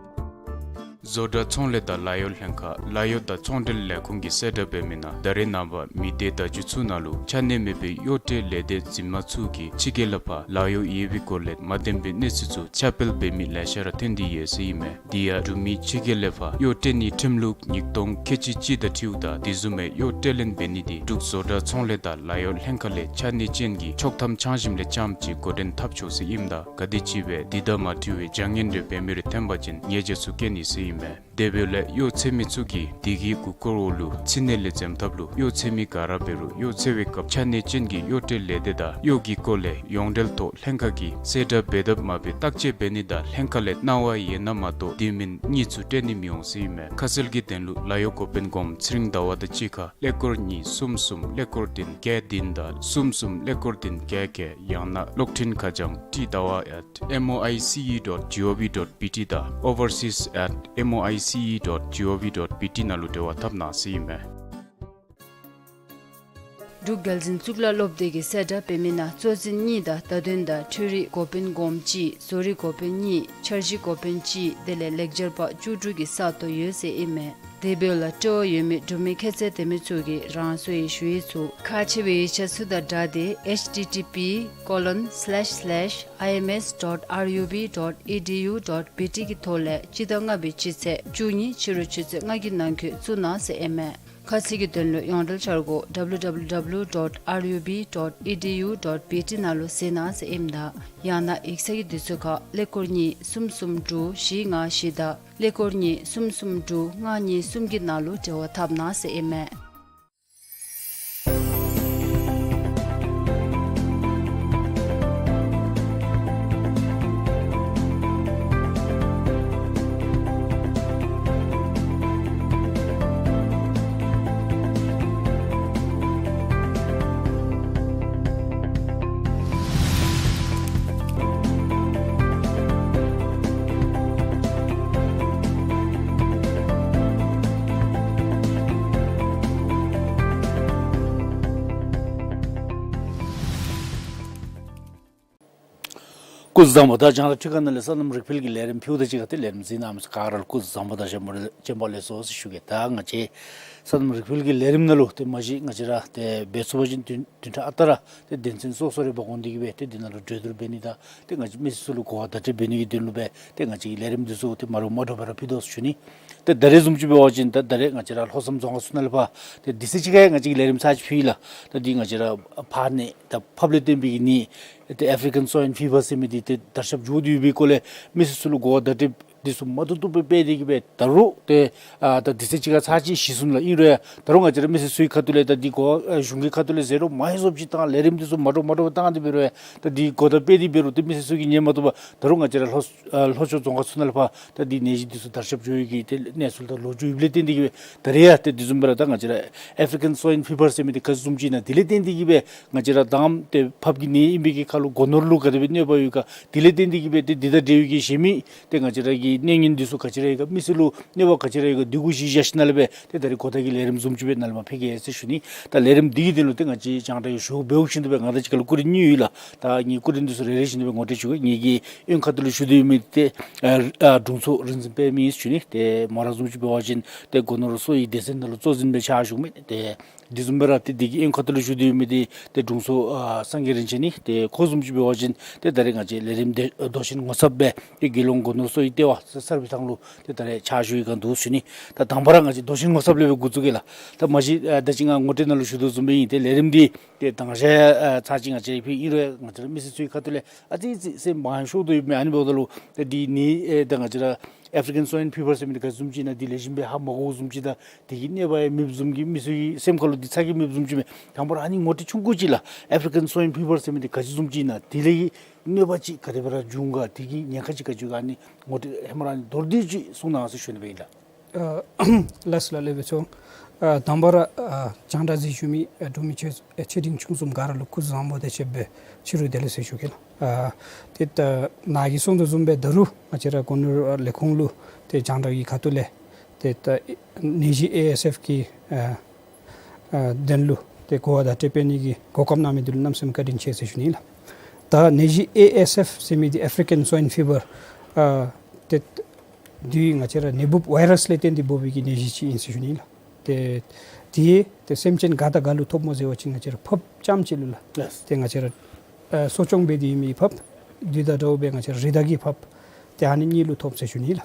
བཟོ་གྲྭ་ཚོང་ལས་དང་ལཱ་གཡོག་ལྷན་ཁག་ལཱ་གཡོག་དང་ཚོང་འབྲེལ་ལས་ཁུངས་ཀྱིས་གསལ་བསྒྲགས་འབད་མི་ནང་ད་རེས་ནངས་པ་མི་སྡེ་བརྡ་བརྒྱུད་ཚུ་ནང་ལུ་ཆ་གནས་མེད་པའི་གཡོག་ཁྲལ་ལས་སྡེ་འཛིན་མ་ཚུ་གིས་ཕྱི་རྒྱལ་ལས་ཕར་ལཱ་གཡོག་ཡོད་པའི་སྐོར་ལས་མ་བདེན་པའི་གནས་ཚུལ་ཚུ་ཁྱབ་སྤེལ་འབད་མི་ལེ་ཤ་ར་ཐོན་ཏེ་ཡོད་ཟེར་ཨིན་མས། དེ་ཡང་འབྲུག་མི་ཕྱི་རྒྱལ་ལས་ཕར་གཡོག་སྤྲོད་ནིའི་ཁྲིམས་ལུགས་ཉིས་སྟོང་ཁལ་གཅིག་གཅིག་དང་འཁྲིལཝ་ད་དེ་བཟུམ་མའི་གཡོག་སྤྲོད་ལེན་འབད་ནི་དེ་འབྲུག་བཟོ་གྲྭ་ཚོང་ལས་དང་ལཱ་གཡོག་ལྷན་ཁག་ལས་ཆ་གནས་ཅན་གྱི་ཆོག་ཐམ་ཆ་བཞག་ལས་རྐྱངམ་ཅིག་འགོ་འདྲེན་འཐབ་ཆོག་ཟེར་ཨིནམ་ད་ག་དེམ་ཅིག་སྦེ་དེ་དང་མ་འཁྲིལ་བའི་བྱ་ངན་རེ་འབད་མི་རེ་ཐོན་པ་ཅིན་ཉེས་བྱ་ཚུ་བཀལ་ནི་ཟེར་ཨིན་མས། དེ་འབདཝ་ལས་གཡོག་འཚོལ་མི་ཚུ་གིས་དེ་གི་མགུ་སྐོར་འོག་ལུ་མཚན་གནས་ལས་འཛེམ་ཐབས་ལུ་གཡོག་འཚོལ་མི་ག་ར་འབད་རུང་གཡོག་འཚོལ་བའི་སྐབས་ཆ་གནས་ཅན་གྱི་གཡོག་སྤྲོད་ལས་སྡེ་དང་གཡོག་གི་སྐོར་ལས་ཡོངས་འབྲེལ་ཐོག་ལྷན་ཁག་གིས་གསལ་བསྒྲགས་འབད་དཔ་མ་འབད་བརྟག་དཔྱད་འབད་ནི་དང་ལྷན་ཁག་ལས་གནང་བ་ཡོད་ན་མ་གཏོགས་དེ་མིན་གཉིས་ཚུ་སྤྲོད་ནི་མི་འོང་ཟེར་ཨིན་མས། ཁ་གསལ་གྱི་དོན་ལུ་ལཱ་གཡོག་འགོ་དཔོན་སྒོམ་ཚེ་རིང་ཟླ་བ་དང་གཅིག་ཁར་ཀླད་ཀོར་གཉིས་གསུམ་གསུམ་ཀླད་ཀོར་བདུན་བརྒྱད་བདུན་དང་གསུམ་གསུམ་ཀླད་ཀོར་བདུན་བརྒྱད་བརྒྱད་ཡང་ན་གློག་འཕྲིན་ཁ་བྱང་ཊི་ཟླ་བ་ཨེཊ་M O I C E dot G O V dot B T དང་overseas at M O I C E dot G O V dot B T ནང་ལུ་འབྲེལ་བ་འཐབ་གནང་ཟེར་ཨིན་མས། འབྲུག་རྒྱལ་འཛིན་གཙུག་ལག་སློབ་སྡེ་གིས་གསལ་བསྒྲགས་འབད་མི་ནང་གཙོ་འཛིན་གཉིས་དང་བརྡ་དོན་དང་འཕྲུལ་རིག་འགོ་དཔོན་སྒོམ་གཅིག་བཟོ་རིག་འགོ་དཔོན་གཉིས་འཆར་གཞི་འགོ་དཔོན་གཅིག་དེ་ལས་ལེགས་སྦྱར་པ་བཅུ་དྲུག་གི་ས་སྟོང་ཡོད་ཟེར་ཨིན་མས། དེ་འབདཝ་ལས་སྤྲོ་བ་ཡོད་མི་འབྲུག་མི་ཁྱད་ཚད་ལྡན་མི་ཚུ་གིས་རང་སོའི་ཞུ་ཡིག་ཚུ་ཁག་ཆེ་བའི་ཡིག་ཆ་ཚུ་དང་སྦྲགས་ཏེ་H T T P colon slash slash I M S dot R U B dot E D U dot B T གི་ཐོག་ལས་སྤྱི་ཟླ་ལྔ་པའི་སྤྱི་ཚེས་བཅུ་གཉིས་ཕྱི་རུ་ཆུ་ཚོད་ལྔ་གི་ནང་འཁོད་བཙུགས་གནང་ཟེར་ཨིན་མས། ཁ་གསལ་གྱི་དོན་ལུ་ཡོངས་འབྲེལ་འཆར་སྒོ་W W W dot R U B dot E D U dot B T ནང་ལུ་གཟིགས་གནང་ཟེར་ཨིནམ་ད་ཡང་ན་ཡིག་ཚང་གི་དུས་ཚོད་ཁར་ཀླད་ཀོར་གཉིས་གསུམ་གསུམ་དྲུག་བཞི་ལྔ་བཞི་དང་ཀླད་ཀོར་གཉིས་གསུམ་གསུམ་དྲུག་ལྔ་གཉིས་གསུམ་གྱི་ནང་ལུ་འབྲེལ་བ་འཐབ་གནང་ཟེར་ཨིན་མས། སྐུ་གཟུགས་བཟང་པོ། ད་རྒྱང་བསྒྲགས་ཁྲི་ཁ་ནང་ལས་སོ་ནམ་རིག་འཕེལ་གྱི་ལས་རིམ་ཕུལཝ་ད་གཅིག་ཁར་ཏེ་ལས་རིམ་གཟིགས་གནང་མི་ག་ར་ལུ་སྐུ་གཟུགས་བཟང་པོ་དང་བྱོན་པ་ལེགས་སོ་ཟེར་ཞུ་གེ། ད་ང་བཅས་ སོ་ནམ་རིག་དཔལ་གྱི་ལས་རིམ་ནང་ལུ་ཏེ་མ་གཞི་ང་བཅས་ར་ཏེ་འབད་ཚུགས་པ་ཅིན་བདུན་བདུན་ཕྲག་ཨ་རྟག་ར་ཏེ་དོན་ཚན་སོ་སོ་རེ་འབག་འོང་སྟེ་གི་སྦེ་ཏེ་འདི་ནང་ལུ་གྲོས་བསྡུར་འབད་ནི་དང་ཏེ་ང་བཅས་མི་སེར་ཚུ་ལུ་གོ་བ་བརྡ་སྤྲོད་འབད་ནི་གི་དོན་ལུ་སྦེ་ཏེ་ང་བཅས་ཀྱི་ལས་རིམ་འདི་ཚུ་ཏེ་མ་འདྲཝ་མ་འདྲཝ་སྦེ་ར་ཕུལ་དོ་ཟེར་ཞུ་ནི། ཏེ་ད་རེས་བཟུམ་ཅིག་འབད་བ་ཅིན་ད་ད་རེས་ང་བཅས་ར་ལྷོ་མཚམས་རྫོང་ཁག་ཚུ་ནང་ལས་ཕར་ཏེ་དུས་ཚོད་ཅིག་ཁར་ང་བཅས་ཀྱིས་ལས་རིམ་ཚར་ཅིག་ཕུལ་ཡི་ལགས། ད་འདི་ང་བཅས་ར་ཕར་ནི་ད་ཕགཔ་ལས་བརྟེན་པའི་གི་ནད་ཏེ་ཨེཕ་རི་ཀཱན་སོའིན་ཕི་བར་ཟེར་མི་འདི་ཏེ་དར་ཁྱབ་འགྱོ་སྟེ་ཡོད་པའི་སྐོར་ལས་མི་སེར་ཚུ་ལུ་གོ་བ་བརྡ་སྤྲོད་འདི་ཚུ་མ་བཏུབ་བཏུབ་སྦེ་འབད་དེ་གི་སྦེ་ད་རུང་ཏེ་ཨ་ད་དུས་ཚོད་ཅིག་ཁར་ཚར་ཅིག་ཞི་སོང་ལགས། ཨིན་རུང་ཡང་ད་རུང་ང་བཅས་ར་མི་སེར་ཚུའི་ཁ་ཐུག་ལས་ད་འདི་གོ་ཨ་གཞུང་གི་ཁ་ཐུག་ལས་ཟེར་རོགས་མ་ཡེ་བཟུམ་ཅིག་དང་ལས་རིམ་འདི་ཚུ་མ་འདྲཝ་མ་འདྲཝ་བཏང་སྟེ་འབད་རུང་ཡང་ད་འདི་གོ་བརྡ་སྤེལ་ཏེ་འབད་རུང་ཏེ་མི་སེར་ཚུ་གིས་ཉན་མ་བཏུབ་པར་ད་རུང་ང་བཅས་ར་ལྷོ་ཨ་ལྷོ་ཕྱོགས་རྫོང་ཁག་ཚུ་ནང་ལས་ཕར་ད་འདི་ནད་གཞི་འདི་ཚུ་དར་ཁྱབ་འགྱོ་ཡི་གི་ཏེ་གནས་ཚུལ་དང་ལོ་རྒྱུས་ཡོདཔ་ལས་བརྟེན་ཏེ་གི་སྦེ་ད་རེས་ཡང་ཏེ་འདི་བཟུམ་སྦེ་ར་ད་ང་བཅས་ར་ཨེཕ་རི་ཀཱན་སོའིན་ཕི་བར་ཟེར་མི་འདི་ག་ཅི་བཟུམ་ཅིག་ཨིན་ན་དེ་ལས་བརྟེན་ཏེ་གི་སྦེ་ང་བཅས་ར་དང་ཏེ་ཕགཔ་གི་ནད་ཨིན་པའི་གི་ཁར་ལུ་སྒོ་ནོར་ལུ་ག་དེ་སྦེ་གནོད་པ་ཡོད་ག། དེ་ལས་བརྟེན་ཏེ་གི་སྦེ་ཏེ་འདི་དང་འབྲེལ་བའི་གི་གཞན་མི་ཏེ་ང་བཅས་ར་གི་གནོད་ཉེན་འདི་ཚུ་ག་ཅི་ར་ཡོད་ག། མི་སེར་ལུ་གནོད་པ་ག་ཅི་ར་ཡོད་ག། འདི་གུ་གཞི་བཞག་ཞིནམ་ལས་སྦེ་ཏེ་ད་རེས་གོ་བརྡ་གི་ལས་རིམ་བཟུམ་ཅིག་སྦེ་ནཱ་ལས་མར་ཕུལ་གེ་ཟེར་ཞུ་ནི། ད་ལས་རིམ་འདི་གི་དོན་ལུ་ཏེ་ང་བཅས་རྒྱང་བསྒྲགས་ཀྱི་ཞུ་སྦེ་འོང་ཞིནམ་ལས་སྦེ་ང་དང་གཅིག་ཁར་ལུ་སྐུ་རིམ་གཉིས་ཡོད་ལགས། ད་ངེའི་སྐུ་རིམ་འདི་ཚུ་རེ་རེ་བཞིན་དུ་སྦེ་ངོ་སྤྲོད་ཞུ་གེ། ངེ་གི་གཡོན་ཁ་ཐུག་ལུ་བཞུགས་ཏེ་ཡོད་མི་ཏེ་ཨ་ཨ་དྲུང་འཚོ་རིག་འཛིན་པདྨ་ཨིན་ཟེར་ཞུ་ནི། ཏེ་མོ་ར་བཟུམ་ཅིག་འབད་བ་ཅིན་ཏེ་སྒོ་ནོར་གསོ་བའི་སྡེ་ཚན་ནང་ལུ་གཙོ་འཛིན་སྦེ་ཕྱག་ཞུ་མི་ཏེ་འདི་བཟུམ་སྦེ་ར་ཏེ་འདི་གི་གཡོན་ཁ་ཐུག་ལུ་བཞུགས་ཏེ་ཡོད་མི་འདི་ཏེ་དྲུང་འཚོ་ཨ་སངས་རྒྱས་རིན་ཆེན་ཨིན། ཏེ་ཁོ་བཟུམ་ཅིག་འབད་བ་ཅིན་ཏེ་ད་རེས་ང་བཅས་ལས་རིམ་འདི་མདོ་ཆེན་ངོ་ཚབ་སྦེ་ཏེ་དགེ་སློང་སྒོ་ནོར་གསོ་བའི་ལྟེ་བ་གསར་སྦས་ཐང་ལུ་ཏེ་ད་རེས་ཕྱག་ཞུ་བའི་སྒང་འདུག་ཟེར་ཞུ་ནི། ད་དང་པ་ར་ང་བཅས་མདོ་ཆེན་ངོ་ཚབ་ལས་སྦེ་འགོ་བཙུགས་གེ་ལགས། ད་མ་གཞི་ཨ་ད་ཅི་ང་ངོ་སྤྲོད་ནང་ལུ་ཞུ་དོ་བཟུམ་སྦེ་ཨིན། ཏེ་ལས་རིམ་འདི་ཏེ་དང་ཞག་ཨ་ཚར་ཅིག་ང་བཅས་ཕུལ་ཡི། ཨིན་རུང་ང་བཅས་ར་མི་སེར་ཚུའི་ཁ་ཐུག་ལས་ཨ་ཙི་ཙི་སེམས་མ་ཤོར་དོ་ཡོད་མི་ཨ་ནི་འབདཝ་ད་ལུ་ཏེ་འདི་ནི་ཨེ་ད་ང་བཅས་ར་ཨེཕ་རི་ཀཱན་སོའིན་ཕི་བར་ཟེར་མི་འདི་ག་བཟུམ་ཅིག་ཨིན་ན་འདི་ལེགས་ཤོམ་སྦེ་ཧ་མ་གོཝ་བཟུམ་ཅིག་དང་དེ་གི་གནོད་པ་ཡང་མེདཔ་བཟུམ་གྱི་མི་སེར་གྱི་སེམས་ཁར་ལུ་འདི་ཚ་གྱང་མེདཔ་བཟུམ་ཅིག་མས། དང་པ་ར་ཨ་ནི་ངོ་སྤྲོད་ཆུང་ཀུ་ཅིག་ལགས། ཨེཕ་རི་ཀཱན་སོའིན་ཕི་བར་ཟེར་མི་འདི་ག་ཅི་བཟུམ་ཅིག་ཨིན་ན་དེ་ལས་གནོད་པ་ཅིག་ག་དེ་སྦེ་ར་འབྱུང་ག། དེ་གི་ཉེན་ཁ་ཅིག་ག་ཅི་ཡོད་ག། ཨ་ནི་ངོ་སྤྲོད་ཧེ་མ་ར་ཨ་ནི་མདོར་བསྡུས་ཅིག་གསུང་གནང་ཟེར་ཞུ་ནི་སྦེ་ཨིན་ལགས། ཨ་ལགས་སོ་ལགས། ལེགས་པའི་ཚོགས། ཨ་དང་པ་ར་ཨ་རྒྱང་བསྒྲགས་གཟིགས་བཞུགས་མི་ཨ་འབྲུག་མི་ཆེ་ཆེ་འབྲིང་ཆུང་གསུམ་ག་ར་ལུ་སྐུ་གཟུགས་བཟང་པོ་དང་བཅས་པའི་ཕྱི་རུ་བདེ་ལེགས་ཟེར་ཞུ་གེ་ལགས། ཨ་ཏེ་ད་ནཱ་གིས་གསུངས་དོ་བཟུམ་སྦེ་ད་རུང་ང་བཅས་ར་སྒོ་ནོར་ལས་ཁུངས་ལུ་ཏེ་རྒྱང་བསྒྲགས་ཀྱི་ཁ་ཐུག་ལས་ཏེ་ད་ནད་གཞི་ཨེ་ཨེས་ཨེཕ་གི་ཨ་ཨ་དོན་ལུ་ཏེ་གོ་བ་བརྡ་སྤྲོད་འབད་ནི་གི་གོ་སྐབས་གནང་མི་འདི་ལུ་གནམ་མེད་ས་མེད་བཀའ་དྲིན་ཆེ་ཟེར་ཞུ་ནི་ལགས། ད་ནད་གཞི་ཨེ་ཨེས་ཨེཕ་ཟེར་མི་འདི་ཨེཕ་རི་ཀཱན་སོའིན་ཕི་བར་ཨ་ཏེ་འདི་ང་བཅས་ར་ནད་འབུཔ་ཝའི་རཱསི་ལས་བརྟེན་ཏེ་འབོ་བའི་གི་ནད་གཞི་ཅིག་ཨིན་ཟེར་ཞུ་ནི་ལགས། ཏེ་དེ་ཏེ་སེམས་ཅན་ག་དང་ག་ལུ་ཐོབ་སྨོ་ཟེར་བ་ཅིན་ང་བཅས་ར་ཕགཔ་རྐྱངམ་ཅིག་ལུ་ལགས། ལགས། ཏེ་ང་བཅས་ར་ཨ་གསོ་སྐྱོང་འབད་དེ་ཡོད་མི་ཕགཔ་འདི་དང་འདྲཝ་སྦེ་ང་བཅས་ར་རི་དྭགས་ཀྱི་ཕགཔ་ཏེ་ཨ་ནི་གཉིས་ལུ་ཐོབ་ཟེར་ཞུ་ནི་ལགས།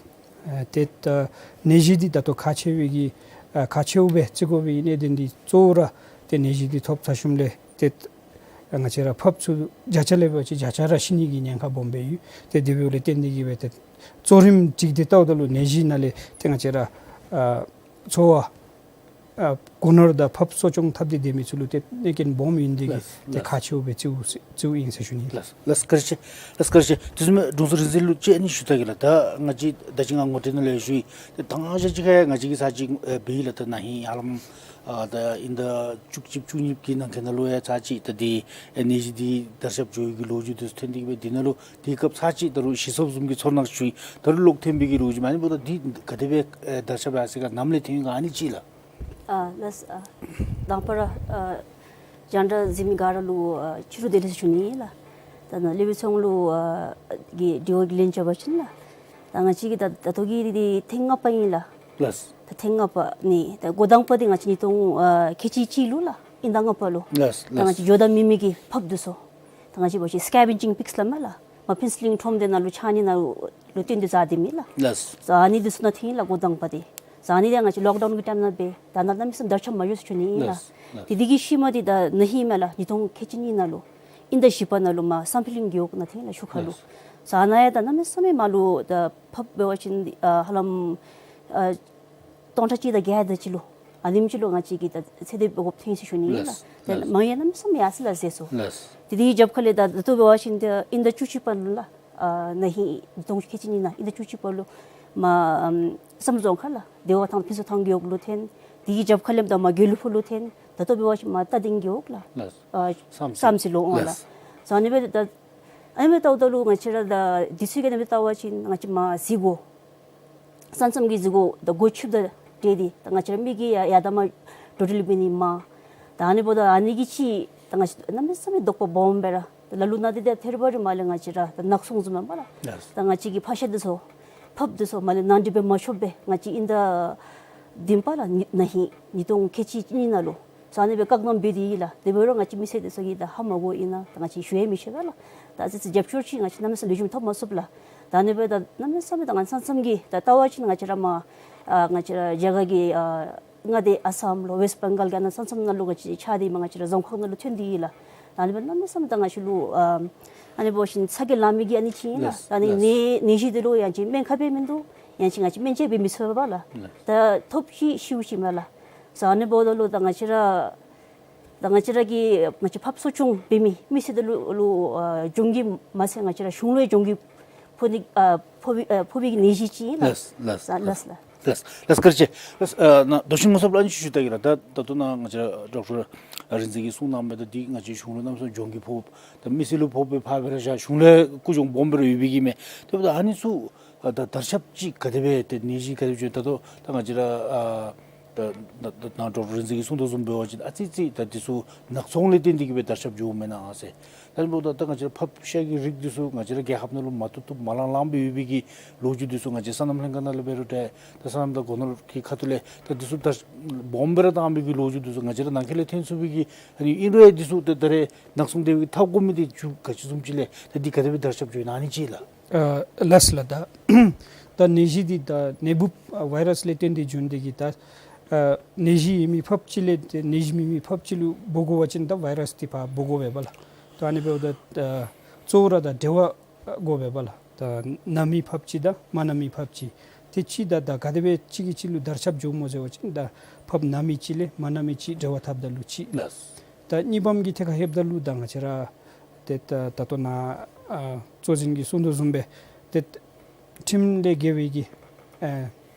ཨ་ཏེ་ད་ནད་གཞི་འདི་ད་ལྟོ་ཁག་ཆེ་བའི་གི་ཨ་ཁག་ཆེཝ་སྦེ་བརྩི་དགོ་པའི་གནད་དོན་འདི་གཙོ་བོ་ར་ཏེ་ནད་གཞི་འདི་ཐོབ་ཚར་ཞིནམ་ལས་ཏེ་ང་བཅས་ར་ཕགཔ་ཚུ་བརྒྱ་ཆ་ལས་འབད་བ་ཅིན་བརྒྱ་ཆ་ར་ཤི་ནི་གི་ཉེན་ཁ་སྦོམ་སྦེ་ཡོད། ཏེ་དེ་འབདཝ་ལས་བརྟེན་ཏེ་གི་སྦེ་ཏེ་གཙོ་རིམ་ཅིག་འདི་བལྟཝ་ད་ལུ་ནད་གཞི་ནང་ལས་ཏེ་ང་བཅས་ར་ཨ་འཚོ་བ་ཨ་སྒོ་ནོར་དང་ཕགཔ་གསོ་སྐྱོང་འཐབ་སྟེ་སྡོད་མི་ཚུ་ལུ་ཏེ་གནོད་རྐྱེན་སྦོམ་ཨིན་དེ་གིས་ལགས་ཏེ་ལགས། ཁག་ཆེཝ་སྦེ་བརྩིཝ་བརྩིཝ་ཨིན་ཟེར་ཞུ་ནི། ལགས་ལགས། བཀའ་དྲིན་ཆེ། ལགས་བཀའ་དྲིན་ཆེ། དེ་བཟུམ་སྦེ་དྲུང་འཚོ་རིག་འཛིན་ལུ་ཅིག་ཨ་ནི་ཞུ་ད་གེ་ལགས། ད་ང་བཅས་ད་ཅི་ང་ངོ་སྤྲོད་ནང་ལས་ཞུ་ཡི། ད་དང་ཞག་ཅིག་ཁར་ང་བཅས་ཀྱིས་ཚར་ཅིག་ཨེ་འབད་ཡི་ལགས། ད་ན་ཧིང་ཧ་ལམ་ཨ་ད་དབྱིན་ཟླ་བཅུ་གཅིག་བཅུ་གཉིས་ཀྱི་ནང་འཁོད་ནང་ལུ་ཡང་ཚར་ཅིག་ད་འདི་ཨེ་ནད་གཞི་འདི་དར་ཁྱབ་འགྱོ་ཡི་གི་ལོ་རྒྱུས་འདི་ཚུ་ཐོན་ཏེ་གི་སྦེ་འདི་ནང་ལུ་དེའི་སྐབས་ཚར་ཅིག་ད་རུང་ཞི་སོངམ་བཟུམ་གྱི་ཚོར་སྣང་ཞུ་ཡི། ད་རུང་ལོག་ཐོན་པའི་གི་ལོ་རྒྱུས་མ་ནི་འབདཝ་ད་འདི་ག་དེ་སྦེ་ཨེ་དར་ཁྱབ་ཡར་སོ་ཡི་ག་ནམ་ལས་ཐོན་ཡི་ག་ཨ་ནི་ཅིག་ལགས། ཨ་ལགས། ཨ་དང་པ་ར་ཨ་རྒྱང་བསྒྲགས་གཟིགས་མི་ག་ར་ལུ་ཨ་ཕྱི་རུ་བདེ་ལེགས་ཟེར་ཞུ་ནི་ལགས། ད་ནཱ་ལེགས་པའི་ཚོགས་ལུ་ཨ་གི་དྲི་བ་གི་ལན་རྐྱབ་པ་ཅིན་ལགས། ད་ང་བཅས་ཀྱི་ད་ད་ལྟོ་གི་འདི་ཐེངས་ལྔ་པ་ཨིན་ལགས། ལགས། ད་ཐེངས་ལྔ་པ་ནི་ད་འགོ་དང་པ་འདི་ང་བཅས་ཉིས་སྟོང་ཨ་ཁལ་གཅིག་གཅིག་ལུ་ལགས། དབྱིན་ཟླ་ལྔ་པ་ལུ། ལགས་ལགས། ད་ང་བཅས་འགྱོ་དང་མེད་མི་གི་ཕགཔ་འདི་ཚུ་ད་ང་བཅས་འབད་བ་ཅིན་སི་ཀེ་བེཇ་པིགསི་སླབ་མས་ལགས། མ་ཕུན་ཚོགས་གླིང་ཁྲོམ་སྡེ་ནང་ལུ་ཕྱགས་སྙིགས་ནང་ལུ་བཏོན་ཏེ་བཟའ་སྡོད་མི་ལགས། ལགས། ཨ་ནི་འདི་ཚུ་ནང་ཐོན་ཡི་ལགས་འགོ་དང་པ་འདི། ཨ་ནི་འདི་ང་བཅས་ལོག་ཌའུན་གྱི་ཊའིམ་ནང་སྦེ་ད་ནཱ་གནམ་མེད་ས་མེད་དར་ཁྱབ་མ་འགྱོ་ཟེར་ཞུ་ནི་ཨིན་ལགས། ལགས་ལགས། དེ་དེ་གི་ཤུལ་མ་འདི་ད་ན་ཧིང་མས་ལགས། ཉིས་སྟོང་ཁལ་གཅིག་གཉིས་ནང་ལུ་དབྱིན་ཟླ་བཞི་པ་ནང་ལུ་མར་སམ་ཕི་ལིང་རྒེད་འོག་ནང་ཐོན་ཡི་ལགས་ཤུག་ཁ་ལུ། ལགས། ཨ་ནཱ་ཡང་ད་གནམ་མེད་ས་མེད་མར་ལུ་ད་ཕགཔ་འབད་བ་ཅིན་ཨ་ཧ་ལམ་ཨ་སྟོང་ཕྲག་གཅིག་དང་བརྒྱད་དེ་ཅིག་ལུ་ཨ་ནེམ་ཅིག་ལུ་ང་བཅས་ཀྱིས་ད་ཚོད་སྡེ་འབད་དགོཔ་ཐོན་ཡི་ཟེར་ཞུ་ནི་ཨིན་ལགས། ལགས་ལགས། ད་མང་ཡང་གནམ་མེད་ས་མེད་ཡར་སོ་ཡི་ལགས་ཟེར་སོ། ལགས། དེ་དེའི་རྒྱབ་ཁ་ལས་ད་ད་ལྟོ་འབད་བ་ཅིན་ད་དབྱིན་ཟླ་བཅུ་གཅིག་པ་ལུ་ལགས། ཨ་ན་ཧིང་ཉིས་སྟོང་ཁལ་གཅིག་གཉིས་ནང་དབྱིན་ཟླ་བཅུ་གཅིག་པ་ལུ་མར་ཨམ་བསམ་གྲུབ་རྫོང་ཁག་ལགས་བདེ་བ་ཐང་ཕུན་ཚོགས་ཐང་རྒེད་འོག་ལུ་ཐོན། དེའི་རྒྱབ་ཁ་ལས་ད་མར་དགེ་ལུ་ཕུག་ལུ་ཐོན། ད་ལྟོ་འབད་བ་ཅིན་མར་རྟ་སྡིང་རྒེད་འོག་ལགས། ལགས། ཨ་བསམ་རྩེ། བསམ་རྩེ་ལུ་འོང་ལགས། ལགས། ཟེར་ཨ་ནི་སྦེ་ད་ཨ་ནི་སྦེ་ལྟཝ་ད་ལུ་ང་བཅས་ར་ད་དུས་ཚོད་ཀྱི་ཨ་ནི་སྦེ་ལྟ་བ་ཅིན་ང་བཅས་མར་འཛུལ་སྒོ་ས་མཚམས་ཀྱི་འཛུལ་སྒོ་ད་སྒོ་ཕྱེཝ་དང་འབྲེལ་ཏེ་ད་ང་བཅས་ར་མི་གིས་ཡར་ཡར་དང་མར་འགྲོ་འགྲུལ་འབད་ནི་མང་། ད་ཨ་ནི་འབདཝ་ད་ཨ་ནི་གི་ཅིག་ད་ང་བཅས་གནམ་མེད་ས་མེད་དོགས་པ་སྦོམ་སྦེ་ར་ད་ལ་ལུ་ནང་འདི་ད་ཐེར་པ་རེ་མར་ལས་ང་བཅས་ར་ད་ནག་ཚོང་བཟུམ་མས་པ་ལགས། ལགས། ད་ང་བཅས་ཀྱི་ཕག་ཤ་འདི་ཚུ་ཕགཔ་འདི་ཚུ་མར་ལས་ནང་འདྲེན་འབད་མ་ཆོགཔ་སྦེ་ང་བཅས་དབྱིན་ཟླ་ བདུན་པ་ལགས། ན་ཧིང་ཉིས་སྟོང་ཁལ་གཅིག་གཉིས་ནང་ལུ་ཨ་ནི་སྦེ་བཀག་སྡོམ་འབད་དེ་ཡི་ལགས། དེ་འབད་རུང་ང་བཅས་མི་སེར་དེ་ཚུ་གིས་ད་ཧ་མ་གོ་ཨིན་ན་ད་ང་བཅས་ཞུ་ཡང་མི་ཤེས་པས་ལགས། ད་ཨ་ཙི་ཙི་རྒྱབ་སྐྱོར་ཅིག་ང་བཅས་གནམ་མེད་ས་མེད་ལེགས་ཤོམ་ཐོབ་མ་ཚུགས་ལགས། ད་ཨ་ནི་སྦེ་ད་གནམ་མེད་ས་མེད་ད་ང་བཅས་ས་མཚམས་ཀྱི་ད་ལྟ་བ་ཅིན་ང་བཅས་ར་མར་ཨ་ང་བཅས་ར་རྒྱ་གར་གྱི་ཨ་མངའ་སྡེ་ཨ་སམ་ལོ་ཝེསཊ་བེང་གཱལ་གྱི་ཨ་ནཱ་ས་མཚམས་ནང་ལུ་ང་བཅས་ཆགས་ཏེ་མར་ང་བཅས་ར་རྫོང་ཁག་ནང་ལུ་ཐོན་ཏེ་ཡི་ལགས། ད་ཨ་ནི་སྦེ་གནམ་མེད་ས་མེད་ད་ང་བཅས་ལུ་ཨ་ཨ་ནི་འབད་བ་ཅིན་ཚ་གྱང་ལང་མི་གི་ཨ་ནི་ཅིག་ཨིན་ལགས། ལགས། ད་ཨ་ནི་ལགས། ནད་ནད་གཞི་དེ་ལུ་ཡང་ཅིན་སྨན་ཁབ་ཡང་མིན་འདུག། ཡང་ཅིན་ང་བཅས་སྨན་བཅོས་འབད་མི་ཚུགས་པས་ལགས། ལགས། ད་ཐོབ་ཅི་ཤིཝ་ཅིག་མས་ལགས། ཨ་ནི་འབདཝ་ད་ལུ་ད་ང་བཅས་ར་ད་ང་བཅས་ར་གི་ང་བཅས་ཕགཔ་གསོ་སྐྱོང་འབད་མི་མི་སེར་དེ་ལུ་ལུ་ཨ་གྱོང་གུད་མ་ཚད་ང་བཅས་ར་གཞུང་ལུ་ཡང་གྱོང་གུད་ཕོག་ནི་ཨ་ཕོག་པའི་ཨ་ཕོག་པའི་གི་ནད་གཞི་ཅིག་ཨིན་ལགས། ལགས། ལགས། ལགས། ལགས། ལགས། ལགས། བཀའ་དྲིན་ཆེ། ལགས། ཨ་ནཱ་མདོ་ཆེན་ངོ་ཚབ་ལུ་ཨ་ནི་ཅིག་ཞུ་ད་གེ་ལགས། ད་ད་ལྟོ་ནཱ་ང་བཅས་ར་ཌོག་ཊར་རིག་འཛིན་གྱིས་གསུང་གནང་མི་ད་འདི་ང་བཅས་གཞུང་ལུ་གནམ་མེད་ས་མེད་གྱོང་གུད་ཕོག། ད་མི་སེར་ལུ་ཕོག་པའི་ཕར་སྦེ་ར་བཞག། གཞུང་ལུ་ཡང་ཀུན་སྤྱོད་སྦོམ་སྦེ་ར་ཡོད་པའི་གི་མས། དེ་འབདཝ་ད་ཨ་ནི་ཚུ་ཨ་ད་དར་ཁྱབ་ཅིག་ག་དེ་སྦེ་ཏེ་ནད་གཞི་ག་དེ་སྦེ་བྱུང་ད་ལྟོ་ད་ང་བཅས་ར་ཨ་ད་ད་ད་ནཱ་ཌོག་ཊར་རིག་འཛིན་གྱིས་གསུང་དོ་བཟུམ་འབད་བ་ཅིན་ཨ་ཙི་ཙི་ད་འདི་ཚུ་ནག་ཚོང་ལས་བརྟེན་ཏེ་གི་སྦེ་དར་ཁྱབ་འགྱོཝ་མེན་ན་ཟེར། ད་ཨ་ནི་འབདཝ་ད་ད་ང་བཅས་ར་ཕགཔ་ཤ་གི་རིགས་འདི་ཚུ་ང་བཅས་ར་རྒྱལ་ཁབ་ནང་ལུ་མ་བཏུབ་བཏུབ་མ་ལང་ལངམ་སྦེ་ཡོད་པའི་གི་ལོ་རྒྱུས་འདི་ཚུ་ང་བཅས་སོ་ནམ་ལྷན་ཁག་ནང་ལུ་འབད་རུང་འདྲ། ད་སོ་ནམ་དང་སྒོ་ནོར་གྱི་ཁ་ཐུག་ལས་ད་འདི་ཚུ་ད་སྦོམ་སྦེ་ར་བཏང་བའི་གི་ལོ་རྒྱུས་འདི་ཚུ་ང་བཅས་ར་ནང་འཁོད་ལས་ཐོན་ཚུགས་པའི་གི་ཨ་ནི་ཨིན་རུང་ཡང་འདི་ཚུ་ད་ད་རེས་ནག་ཚོང་འདི་འཐབ་དགོ་མི་འདི་ཅིག་ག་ཅི་བཟུམ་ཅིག་ལས་ད་འདི་ག་དེ་སྦེ་དར་ཁྱབ་འགྱོ་ཡི་ན་ཨ་ནི་ཅིག་ལགས། ཨ་ལགས་ལགས། ད་ད་ནད་གཞི་འདི་ད་ནད་འབུཔ་ཨ་ཝའི་རཱསི་ལས་བརྟེན་ཏེ་འབྱུང་འདི་གིས་ད་ཨ་ནད་གཞི་ཡོད་མི་ཕགཔ་ཅིག་ལས་ཏེ་ནད་གཞི་མེད་མི་ཕགཔ་ཅིག་ལུ་འབོ་དགོ་པ་ཅིན་ད་ཝའི་རཱསི་འདི་ཕར་འབོ་དགོ་པས་པ་ལགས། ད་ཨ་ནི་འབདཝ་ད་ཨ་གཙོ་བོ་ར་ད་འབྲེལ་བ་དགོ་པས་པ་ལགས། ད་ན་མི་ཕགཔ་ཅིག་དང་མ་ན་མི་ཕགཔ་ཅིག་དེ་ཅིག་ད་ད་ག་དེ་སྦེ་གཅིག་གིས་གཅིག་ལུ་དར་ཁྱབ་འགྱོཝ་སྨོ་ཟེར་བ་ཅིན་ད་ཕགཔ་ན་མི་ཅིག་ལས་མ་ན་མི་ཅིག་འབྲེལ་བ་འཐབ་ད་ལུ་ཅིག། ལགས། ད་གཉིས་པམ་གྱི་ཐད་ཁར་ལྷོདཔ་ད་ལུ་ད་ང་བཅས་ར་ཏེ་ད་ད་ལྟོ་ནཱ་ཨ་གཙོ་འཛིན་གྱིས་གསུང་དོ་བཟུམ་སྦེ་ཏེ་ཁྲིམས་ལས་འགལ་བའི་གི་ཨེ་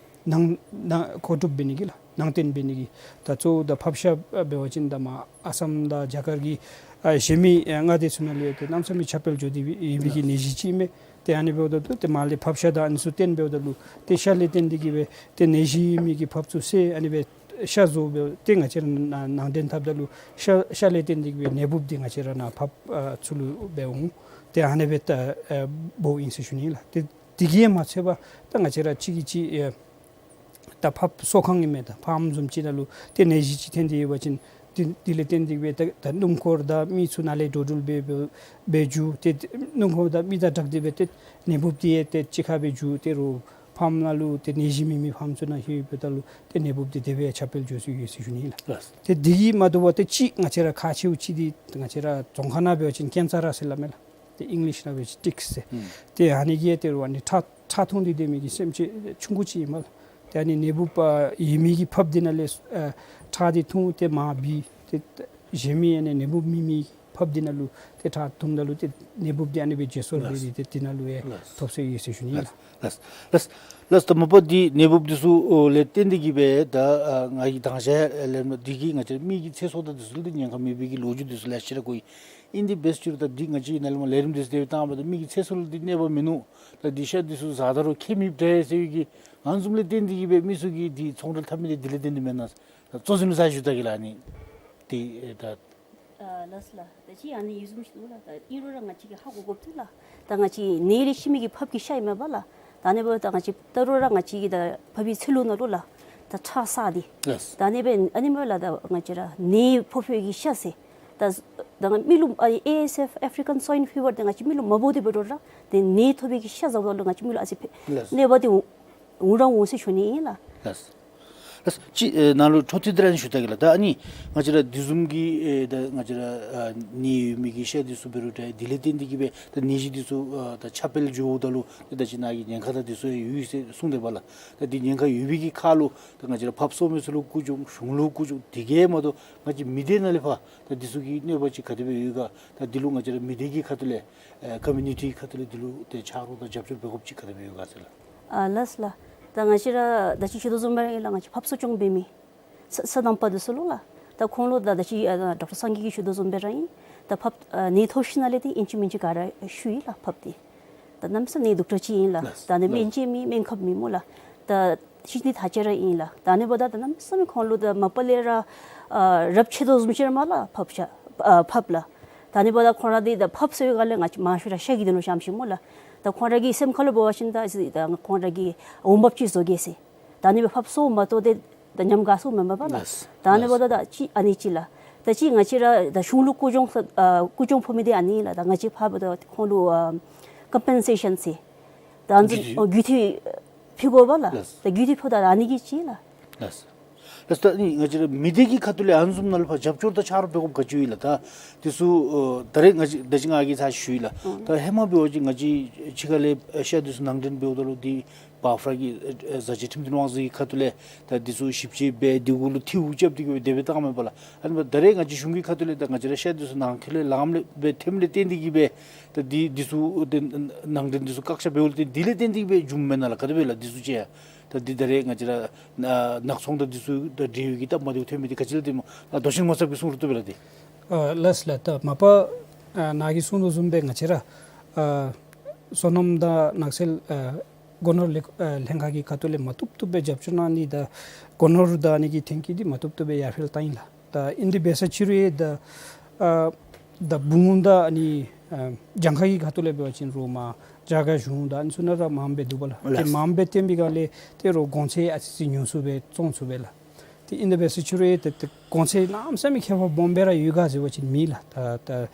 ནང་ནང་མཁོ་སྒྲུབ་འབད་ནི་གི་ལགས་ནང་རྟེན་འབད་ནི་གི་ད་གཙོ་བོ་ད་ཕགཔ་ཤ་འབད་བ་ཅིན་ད་མར་ཨ་སམ་དང་རྒྱ་གར་གྱི་ཨ་གཞན་མི་ཨེ་མངའ་སྡེ་ཚུ་ནང་ལུ་ཡང་ཏེ་གནམ་མེད་ས་མེད་ཁྱབ་སྤེལ་འགྱོ་སྟེ་ཡོད་པའི་གི་ནད་གཞི་ཅིག་མས། ཏེ་ཨ་ནི་འབདཝ་ད་ལུ་ཏེ་མར་ལས་ཕགཔ་ཤ་དང་ཨ་ནི་ཚུ་བཏོན་འབདཝ་ད་ལུ་ཏེ་ཤ་ལས་བརྟེན་ཏེ་གི་སྦེ་ཏེ་ནད་གཞི་ཡོད་མི་གི་ཕགཔ་ཚུ་བསད་ཨ་ནི་སྦེ་ཤ་བཟོ་སྦེ་ཏེ་ང་བཅས་ར་ནང་ནང་རྟེན་འཐབ་ད་ལུ་ཤ་ཤ་ལས་བརྟེན་ཏེ་གི་སྦེ་ནད་འབུཔ་འདི་ང་བཅས་ར་ནཱ་ཕགཔ་ཨ་ཚུ་ལུ་འབད་འོང་། ཏེ་ཨ་ནི་སྦེ་ད་ཨེ་འབོཝ་ཨིན་ཟེར་ཞུ་ནི་ལགས། ཏེ་དེ་གིས་མ་ཚད་པར་ད་ང་བཅས་ར་གཅིག་གིས་གཅིག་ཨེ་ད་ཕགཔ་གསོ་ཁང་ཨིན་མས། ད་ཕཱམ་བཟུམ་ཅིག་ནང་ལུ་ཏེ་ནད་གཞི་ཅིག་ཐོན་ཏེ་ཡོད་པ་ཅིན་དེ་དེ་ལས་བརྟེན་ཏེ་སྦེ་ད་ད་སྣུམ་འཁོར་དང་མི་ཚུ་ནཱ་ལས་འགྲོ་འགྲུལ་འབད་འབད་འབད་འགྱོ། ཏེ་སྣུམ་འཁོར་དང་མི་དང་སྦྲགས་ཏེ་སྦེ་ཏེ་ནད་འབུཔ་འདི་ཡང་ཏེ་གཅིག་ཁར་སྦེ་འགྱོ། ཏེ་རོགས་ཕཱམ་ནང་ལུ་ཏེ་ནད་གཞི་མེད་མི་ཕཱམ་ཚུ་ནང་ལྷོད་འབདཝ་ད་ལུ་ཏེ་ནད་འབུཔ་འདི་དེ་སྦེ་ཁྱབ་སྤེལ་འགྱོ་སྲོལ་ཡོད་ཟེར་ཞུ་ནི་ལགས། ལགས། ཏེ་དེ་གིས་མ་དོ་བར་ཏེ་གཅིག་ང་བཅས་ར་ཁག་ཆེཝ་ཅིག་འདི་ང་བཅས་ར་རྫོང་ཁ་ནང་འབད་བ་ཅིན་ཀེན་ཙ་ར་ཟེར་སླབ་མས་ལགས། ཏེ་ཨིང་ལིཤ་ནང་འབད་བ་ཅིན་ཊིཀསི་ཟེར། ཨུམ། ཏེ་ཨ་ནི་གིས་ཏེ་རོགས་ཨ་ནི་ཁྲག་ཁྲག་འཐུང་སྟེ་སྡོད་མི་གི་སེམས་ཅན་ཆུང་ཀུ་ཅིག་ཨིན་མས་ལགས། ཏེ་ཨ་ནི་ནད་འབུཔ་ཨ་ཡོད་མི་གི་ཕགཔ་འདི་ནང་ལས་ཨ་ཁྲག་འདི་འཐུང་སྟེ་མར་འབུད། ཏེ་གཞན་མི་ཨ་ནི་ནད་འབུཔ་མེད་མི་ཕགཔ་འདི་ནང་ལུ་ཏེ་ཁྲག་འཐུངམ་ད་ལུ་ཏེ་ནད་འབུཔ་འདི་ཨ་ནི་སྦེ་བརྗེ་སོར་འབད་དེ་ཏེ་དེ་ནང་ལུ་ཡང་ལགས། ཐོབ་སྲོལ་ཡོད་ཟེར་ཞུ་ནི་ལགས། ལགས། ལགས། ལགས། ད་མ་པ་འདི་ནད་འབུཔ་འདི་ཚུ་ལས་བརྟེན་ཏེ་གི་སྦེ་ད་ཨ་ང་གིས་དང་ཞག་ལས་མ་འདི་གིས་ང་བཅས་མི་གི་ཚེ་སྲོག་དང་འདི་ཚུ་ལུ་ཏེ་ཉེན་ཁ་མེད་པའི་གི་ལོ་རྒྱུས་འདི་ཚུ་ལེ་ཤ་ར་གོ་ཡི། ཨིན་དེ་འབད་རུང་ད་འདི་ང་བཅས་ནཱ་ལས་མར་ལས་རིམ་འདི་ཚུ་དེ་སྦེ་བཏང་བ་ད་མི་གི་ཚེ་སྲོག་ལུ་འདི་གནོད་པ་མིན་ནུག། ད་འདི་ཤ་འདི་ཚུ་བཟའ་ད་རུང་ཁྱད་མེདཔ་འདྲས་ཟེར་བའི་གི་ང་བཟུམ་ལས་བརྟེན་ཏེ་གི་སྦེ་མི་ཚུ་གིས་འདི་ཚོང་འབྲེལ་འཐབ་མི་འདི་དེ་ལས་བརྟེན་ཏེ་མེན་ན་ཟེར། ད་གཙོ་འཛིན་ལུ་ཞུ་ད་གེ་ལགས། ཨ་ནི་འདི་ད་ཨ་ལགས་ལགས། ད་ཅི་ཨ་ནི་ཡོད་བཟུམ་ཅིག་འདུག་ལགས། ད་ཨིན་རུང་ར་ང་བཅས་ཀྱིས་ཧ་གོ་དགོཔ་འདུག་ལགས། ད་ང་བཅས་ནད་ལས་ཤི་མི་གི་ཕགཔ་གི་ཤ་ཨིན་མས་པ་ལགས། ད་ཨ་ནི་འབདཝ་ད་ང་བཅས་ད་རུང་ར་ང་བཅས་ཀྱི་ད་ཕགཔ་གི་ཚེ་ལུ་ནང་ལུ་ལགས། ད་ཁྲག་བསགས་ཏེ། ལགས། ད་ཨ་ནི་སྦེ་ཨ་ནི་སྨོ་ལགས། ད་ང་བཅས་ར་ནད་ཕོག་ཕོག་གི་ཤ་ཟེར། ད་ད་ང་མི་ལུ་ཨ་ཨེ་ཨེསི་ཨེཕ་ཨེཕ་རི་ཀན་སོའིན་ཕི་བར་འདི་ང་བཅས་མི་ལུ་མ་འབོ་སྟེ་འབད་རུང་ར་ཏེ་ནད་ཐོབ་པའི་གི་ཤ་བཟའཝ་ད་ལུ་ང་བཅས་མི་ལུ་ཨ་ཙི་ཕན་ལགས། གནོད་པ་འདི་འོང་ར་འོང་ཟེར་ཞུ་ནི་ཨིན་ལགས། ལགས། ལགས། ཅིག་ཨེ་ནཱ་ལུ་འཕྲོ་མཐུད་དེ་ར་ཞུ་ད་གེ་ལགས། ད་ཨ་ནི་ང་བཅས་ར་འདི་བཟུམ་གྱི་ཨེ་ད་ང་བཅས་ར་ཨ་ནད་ཡོད་མི་གི་ཤ་འདི་ཚུ་འབད་རུང་འདྲ་དེ་ལས་བརྟེན་ཏེ་གི་སྦེ་ད་ནད་གཞི་འདི་ཚུ་ཨ་ད་ཁྱབ་སྤེལ་འགྱོཝ་ད་ལུ་ད་ད་ཅི་ནཱ་གི་ཉེན་ཁ་དང་འདི་ཚུ་ཡང་ཡོད་ཟེར་གསུངས་ཏེ་པ་ལགས། ད་འདི་ཉེན་ཁ་ཡོད་པའི་གི་ཁར་ལུ་ད་ང་བཅས་ར་ཕགཔ་གསོ་མི་ཚུ་ལུ་ཀུན་སྤྱོད་གཞུང་ལུ་ཀུན་སྤྱོད་དེ་གིས་མ་དོ་ང་བཅས་མི་སྡེ་ནང་ལས་ཕར་ད་འདི་ཚུ་གི་གནོད་པ་ཅིག་ག་དེ་སྦེ་ཡོད་ག། ད་འདི་ལུ་ང་བཅས་ར་མི་སྡེ་གི་ཁ་ཐུག་ལས་ཨེ་ཀོ་མིའུ་ནི་ཊི་ཁ་ཐུག་ལས་འདི་ལུ་ཏེ་ཕྱག་རོགས་དང་རྒྱབ་སྐྱོར་འབད་དགོཔ་ཅིག་ག་དེ་སྦེ་ཡོད་ག་ཟེར་ལགས། ཨ་ལགས་ལགས། ད་ང་བཅས་ར་ད་ཅི་ཞུ་དོ་བཟུམ་སྦེ་ར་ཨིན་ལགས། ང་བཅས་ཕགཔ་གསོ་སྐྱོང་འབད་མི་ས་སོ་ནམ་པ་འདི་ཚུ་ལུ་ལགས། ད་ཁོང་ལུ་ད་ད་ཅི་ཨ་ཌོག་ཊར་སངས་རྒྱས་ཀྱིས་ཞུ་དོ་བཟུམ་སྦེ་ར་ཨིན། ད་ཕགཔ་ཨ་ནད་ཐོབ་ཞིནམ་ལས་ཏེ་ཨིན་ཅི་མིན་ཅི་ག་ར་ཤི་ཡི་ལགས་ཕགཔ་འདི། ད་གནམ་མེད་ས་མེད་ནད་དུག་དྲགས་ཅིག་ཨིན་ལགས། ལགས། ད་ནི་ལགས། སྨན་བཅོས་མེད་སྨན་ཁབ་མེད་སྨོ་ལགས། ད་ཤི་ནི་ཐག་བཅད་ར་ཨིན་ལགས། ད་ཨ་ནི་འབདཝ་ད་ད་གནམ་མེད་ས་མེད་ཁོང་ལུ་ད་མ་པ་ལས་ར་ཨ་རབས་ཆད་དོ་བཟུམ་ཅིག་ར་མས་ལགས་ཕགཔ་ཤ་ཨ་ཕགཔ་ལགས། ད་ཨ་ནི་འབདཝ་ད་ཁོང་ར་འདི་ད་ཕགཔ་གསོ་བའི་སྒང་ལས་ང་བཅས་མང་ཤོས་ར་ཤ་གི་དོན་ལུ་བཤམས་ཅི་སྨོ་ལགས། ད་ཁོང་ར་གི་སེམས་ཁར་ལུ་འབད་བ་ཅིན་ད་ཨ་ཙི་ད་ཁོང་ར་གིས་འོང་འབབ་ཅིག་བཟོ་གེ་ཟེར། ད་ཨ་ནི་སྦེ་ཕགཔ་གསོ་མ་གཏོགས་ཏེ་ ད་ཉམས་དགའ་སོང་མེན་པ་ལགས། ལགས། ད་ཨ་ནི་འབདཝ་ད་ད་ཅིག་ཨ་ནི་ཅིག་ལགས། ད་ཅིག་ང་བཅས་ར་ད་གཞུང་ལུ་སྐུ་སྦྱོང་ཨ་སྐུ་སྦྱོང་ཕུལ་མི་འདི་ཨ་ནི་ལགས། ད་ང་བཅས་ཕར་འབདཝ་ད་ཁོང་ལུ་ཨ་ཀམ་པེན་སེ་ཤཱན་ཟེར། ད་ཨ་ནི་རྒུད་འཐུས། ཨ་རྒུད་འཐུས་ཕུལ་དགོ་པས་ལགས། ལགས། ད་རྒུད་འཐུས་ཕུལཝ་ད་ཨ་ནི་གི་ཅིག་ལགས། ལགས། ལགས། ད་ནི་ང་བཅས་ར་མི་སྡེ་གི་ཁ་ཐུག་ལས་ཨ་ནི་བཟུམ་ནང་ལུ་ཕར་རྒྱབ་སྐྱོར་དང་ཆ་རོགས་འབད་དགོཔ་ག་ཅི་ཡོད་ལགས། ད་འདི་ཚུ་ཨ་ད་རེས་ང་བཅས་ད་ཅི་ང་གིས་ཚར་ཞུ་ཡི་ལགས། ཨང་། ད་ཧེ་མ་འབད་བ་ཅིན་ང་བཅས་ཕྱི་ཁ་ལས་ཨེ་ཤ་འདི་ཚུ་ནང་འདྲེན་འབདཝ་ད་ལུ་འདི་བཱ་ཕ་ར་གི་ཨེ་ཨེ་བཟའ་བཅའ་ཁྲིམས་དོན་དབང་འཛིན་གྱི་ཁ་ཐུག་ལས་ད་འདི་ཚུ་ཞིབ་དཔྱད་འབད་དེ་གུ་ལུ་འཐུས་འགོ་རྐྱབ་སྟེ་གིས་སྦེ་དེ་སྦེ་བཏང་མེན་པ་ལགས། ཨ་ནི་འབདཝ་ད་རེས་ང་བཅས་གཞུང་གི་ཁ་ཐུག་ལས་ད་ང་བཅས་ར་ཤ་འདི་ཚུ་ནང་འཁོད་ལས་ལངམ་ལས་སྦེ་ཐོནམ་ལས་བརྟེན་ཏེ་གིས་སྦེ་ད་འདི་འདི་ཚུ་ཏེ་ནང་འདྲེན་འདི་ཚུ་བཀག་ཆ་འབདཝ་ལས་བརྟེན་འདི་ལས་བརྟེན་ཏེ་གིས་སྦེ་བྱུངམ་མེན་ན་ལགས། ག་དེ་སྦེ་ལགས་འདི་ཚུ་ཅིག་ཡང་ད་འདི་ད་རེས་ང་བཅས་ར་ཨ་ནག་ཚོང་དང་འདི་ཚུ་དང་འབྲེལ་བའི་གི་སྟབས་མ་བདེཝ་ཐོན་མི་འདི་ག་ཅི་ལས་བརྟེན་སྨོ་ལགས། མདོ་ཆེན་ངོ་ཚབ་ཀྱིས་གསུང་རུང་བཏུབ་པས་ལགས་འདི། ཨ་ལགས་ལགས། ད་མ་པ་ཨ་ནཱ་གིས་གསུང་དོ་བཟུམ་སྦེ་ང་བཅས་ར་ཨ་སོ་ནམ་དང་ནགས་ཚལ་ཨ་སྒོ་ནོར་ལས་ཨ་ལྷན་ཁག་གི་ཁ་ཐུག་ལས་མ་བཏུབ་བཏུབ་སྦེ་རྒྱབ་སྐྱོར་གནང་ནི་དང་སྒོ་ནོར་དང་ཨ་ནི་གི་ཐོན་སྐྱེད་འདི་མ་བཏུབ་བཏུབ་སྦེ་ཡར་འཕེལ་བཏང་ཡི་ལགས། ད་ཨིན་དེ་འབད་ས་ཅིག་རུང་ཡང་ད་ཨ་ད་འབུམ་དང་ཨ་ནི་ཨ་གྱངས་ཁ་གི་ཁ་ཐུག་ལས་འབད་བ་ཅིན་རུང་མར་རྒྱ་གར་གཞུང་དང་ཨ་ནི་ཚུ་ནང་ར་མངམ་སྦེ་འདུག་པ་ལགས། ལགས། ཏེ་མངམ་སྦེ་བཏོན་པའི་སྒང་ལས་ཏེ་རོགས་གོང་ཚད་ཨ་ཙི་ཅིག་ཉུང་སུ་སྦེ་བཙོང་ཚུགས་པས་ལགས། ཏེ་ཨིན་དེ་འབད་ས་ཅིག་རུང་ཡང་ཏེ་ཏེ་གོང་ཚད་གནམ་མེད་ས་མེད་ཁྱད་པར་སྦོམ་སྦེ་ར་ཡོད་ག་ཟེར་བ་ཅིན་མེད་ལགས། ད་ད་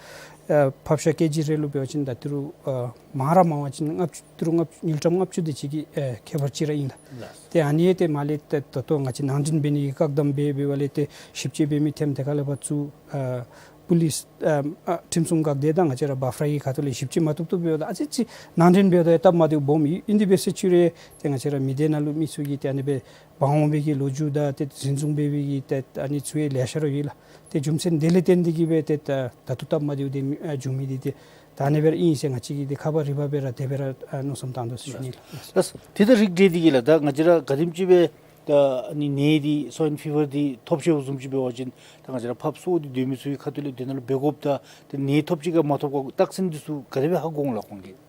ཨ་ཕགཔ་ཤ་ཀེ་ཇི་རེ་ལུ་འབད་བ་ཅིན་ད་ཏི་རུ་ཨ་མང་ར་མང་བ་ཅིན་ལྔ་བཅུ་ཏི་རུ་ལྔ་བཅུ་དངུལ་ཀྲམ་ལྔ་བཅུ་དེ་ཅིག་གི་ཨ་ཁྱད་པར་ཅིག་ར་ཨིན་ལགས། ལགས། ཏེ་ཨ་ནི་ཡང་ཏེ་མར་ལས་ཏེ་ད་ལྟོ་ང་བཅས་ནང་འདྲེན་འབད་ནི་གི་བཀག་དམ་འབད་འབད་བ་ལས་ཏེ་ཞིབ་དཔྱད་འབད་མི་ཐེམ་དེ་ཁ་ལས་ཕར་ཚུར་ཨ་པུ་ལིསི་ཨ་ཨ་ཁྲིམས་སྲུང་འགག་སྡེ་དང་ང་བཅས་ར་བཱ་ཕ་ར་གི་ཁ་ཐུག་ལས་ཞིབ་དཔྱད་མ་བཏུབ་བཏུབ་འབདཝ་ད་ཨ་ཙི་ཅིག་ནང་འདྲེན་འབདཝ་ད་ཡང་སྟབས་མ་བདེཝ་སྦོམ་ཡོད། ཨིན་དེ་འབད་ས་ཅིག་རུང་ཡང་ཏེ་ང་བཅས་ར་མི་སྡེ་ནང་ལུ་མི་ཚུ་གིས་ཏེ་ཨ་ནི་སྦེ་འབག་འོང་བའི་གི་ལོ་རྒྱུས་དང་ཏེ་འཛིན་བཟུང་འབད་བའི་གི་ཏེ་ཨ་ནི་ཚུ་ཡང་ལེ་ཤ་ར་ཡོད་ལགས། ཏེ་རྒྱུ་མཚན་དེ་ལས་བརྟེན་ཏེ་གིས་སྦེ་ཏེ་ད་ད་ལྟོ་སྟབས་མ་བདེཝ་དེ་མི་ཨ་བྱུང་མི་འདི་ཏེ་ད་ཨ་ནི་སྦེ་ར་ཨིན་ཟེར་ང་བཅས་ཀྱིས་ཏེ་ཁ་པར་རི་པར་སྦེ་ར་དེ་སྦེ་ར་ཨ་མནོ་བསམ་བཏང་དོ་ཟེར་ཞུ་ནི་ལགས། ལགས། ཏེ་ད་རིགས་བསྒྲེས་ཏེ་གིས་ལགས་ད་ང་བཅས་ར་ག་དེམ་ཅིག་སྦེ་ད་ཨ་ནི་ནད་འདི་སོའིན་ཕི་བར་འདི་ཐོབ་ཅི་བཟུམ་ཅིག་འབད་བ་ཅིན་ད་ང་བཅས་ར་ཕགཔ་གསོ་སྟེ་སྡོད་མི་ཚུ་གི་ཁ་ཐུག་ལས་དེ་ནང་ལུ་འབད་དགོཔ་དང་ཏེ་ནད་ཐོབ་ཅི་ག་མ་ཐོབ་ག་རྟགས་མཚན་འདི་ཚུ་ག་དེ་སྦེ་ཧ་གོ་འོང་ལགས་ཁོང་གིས།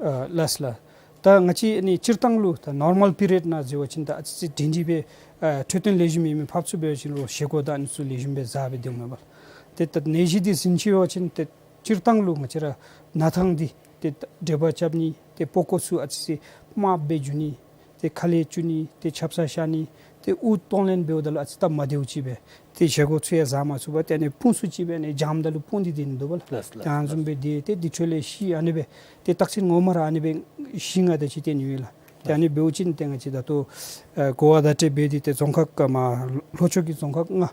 ཨ་ལགས་ལགས། ད་ང་བཅས་ཨ་ནི་སྤྱིར་བཏང་ལུ་ད་ནོར་མཱལ་པི་རི་ཡོཌ་ནང་ཟེར་བ་ཅིན་ད་ཨ་ཙི་ཅིག་སྒྲིང་སྒྲི་སྦེ་ཨ་འཕྲོད་བསྟེན་ལེགས་ཤོམ་ཡོད་མི་ཕགཔ་ཚུ་འབད་བ་ཅིན་རོགས་བཞེས་སྒོ་དང་ཨ་ནི་ཚུ་ལེགས་ཤོམ་སྦེ་བཟའ་སྦེ་སྡོདཔ་མས་པ་ལགས། ཏེ་ད་ནད་གཞི་འདི་ཟིན་ཅི་བ་ཅིན་ཏེ་སྤྱིར་བཏང་ལུ་ང་བཅས་ར་ན་ཐང་འདི་ཏེ་འདྲེག་པ་རྐྱབ་ནི་ཏེ་པགས་ཀོ་ཚུ་ཨ་ཙི་ཅིག་དམརཔོ་སྦེ་འགྱུར་ནི་ཏེ་ཁ་ལས་སྐྱུག་ནི་ཏེ་ཆབ་གསང་ཤར་ནི་ཏེ་དབུགས་གཏོང་ལེན་འབདཝ་ད་ལུ་ཨ་ཙི་སྟབས་མ་བདེཝ་ཅིག་སྦེ་ཏེ་བཞེས་སྒོ་ཚུ་ཡང་བཟའ་མ་ཚུགས་པར་ཏེ་ཨ་ནི་དཔུང་སུ་ཅིག་སྦེ་ཨ་ནི་འཇམ་ད་ལུ་སྤུངས་ཏེ་སྡོད་ནི་འདུག་པ་ལགས། ལགས་ལགས། ཏེ་ཨ་ནི་བཟུམ་སྦེ་སྡོད་ཏེ་འདི་འཕྲོ་ལས་ཤི་ཨ་ནི་སྦེ་ཏེ་རྟགས་མཚན་ངོ་མ་ར་ཨ་ནི་སྦེ་ཤི་ནི་དང་གཅིག་ཁར་ཡོད་ལགས། ཏེ་ཨ་ནི་འབད་བ་ཅིན་ཏེ་ང་བཅས་ད་ལྟོ་ཨ་གོ་བ་བརྡ་སྤྲོད་འབད་དེ་ཏེ་རྫོང་ཁག་ཀ་མ་ལྷོ་ཕྱོགས་ཀྱི་རྫོང་ཁག་ལྔ་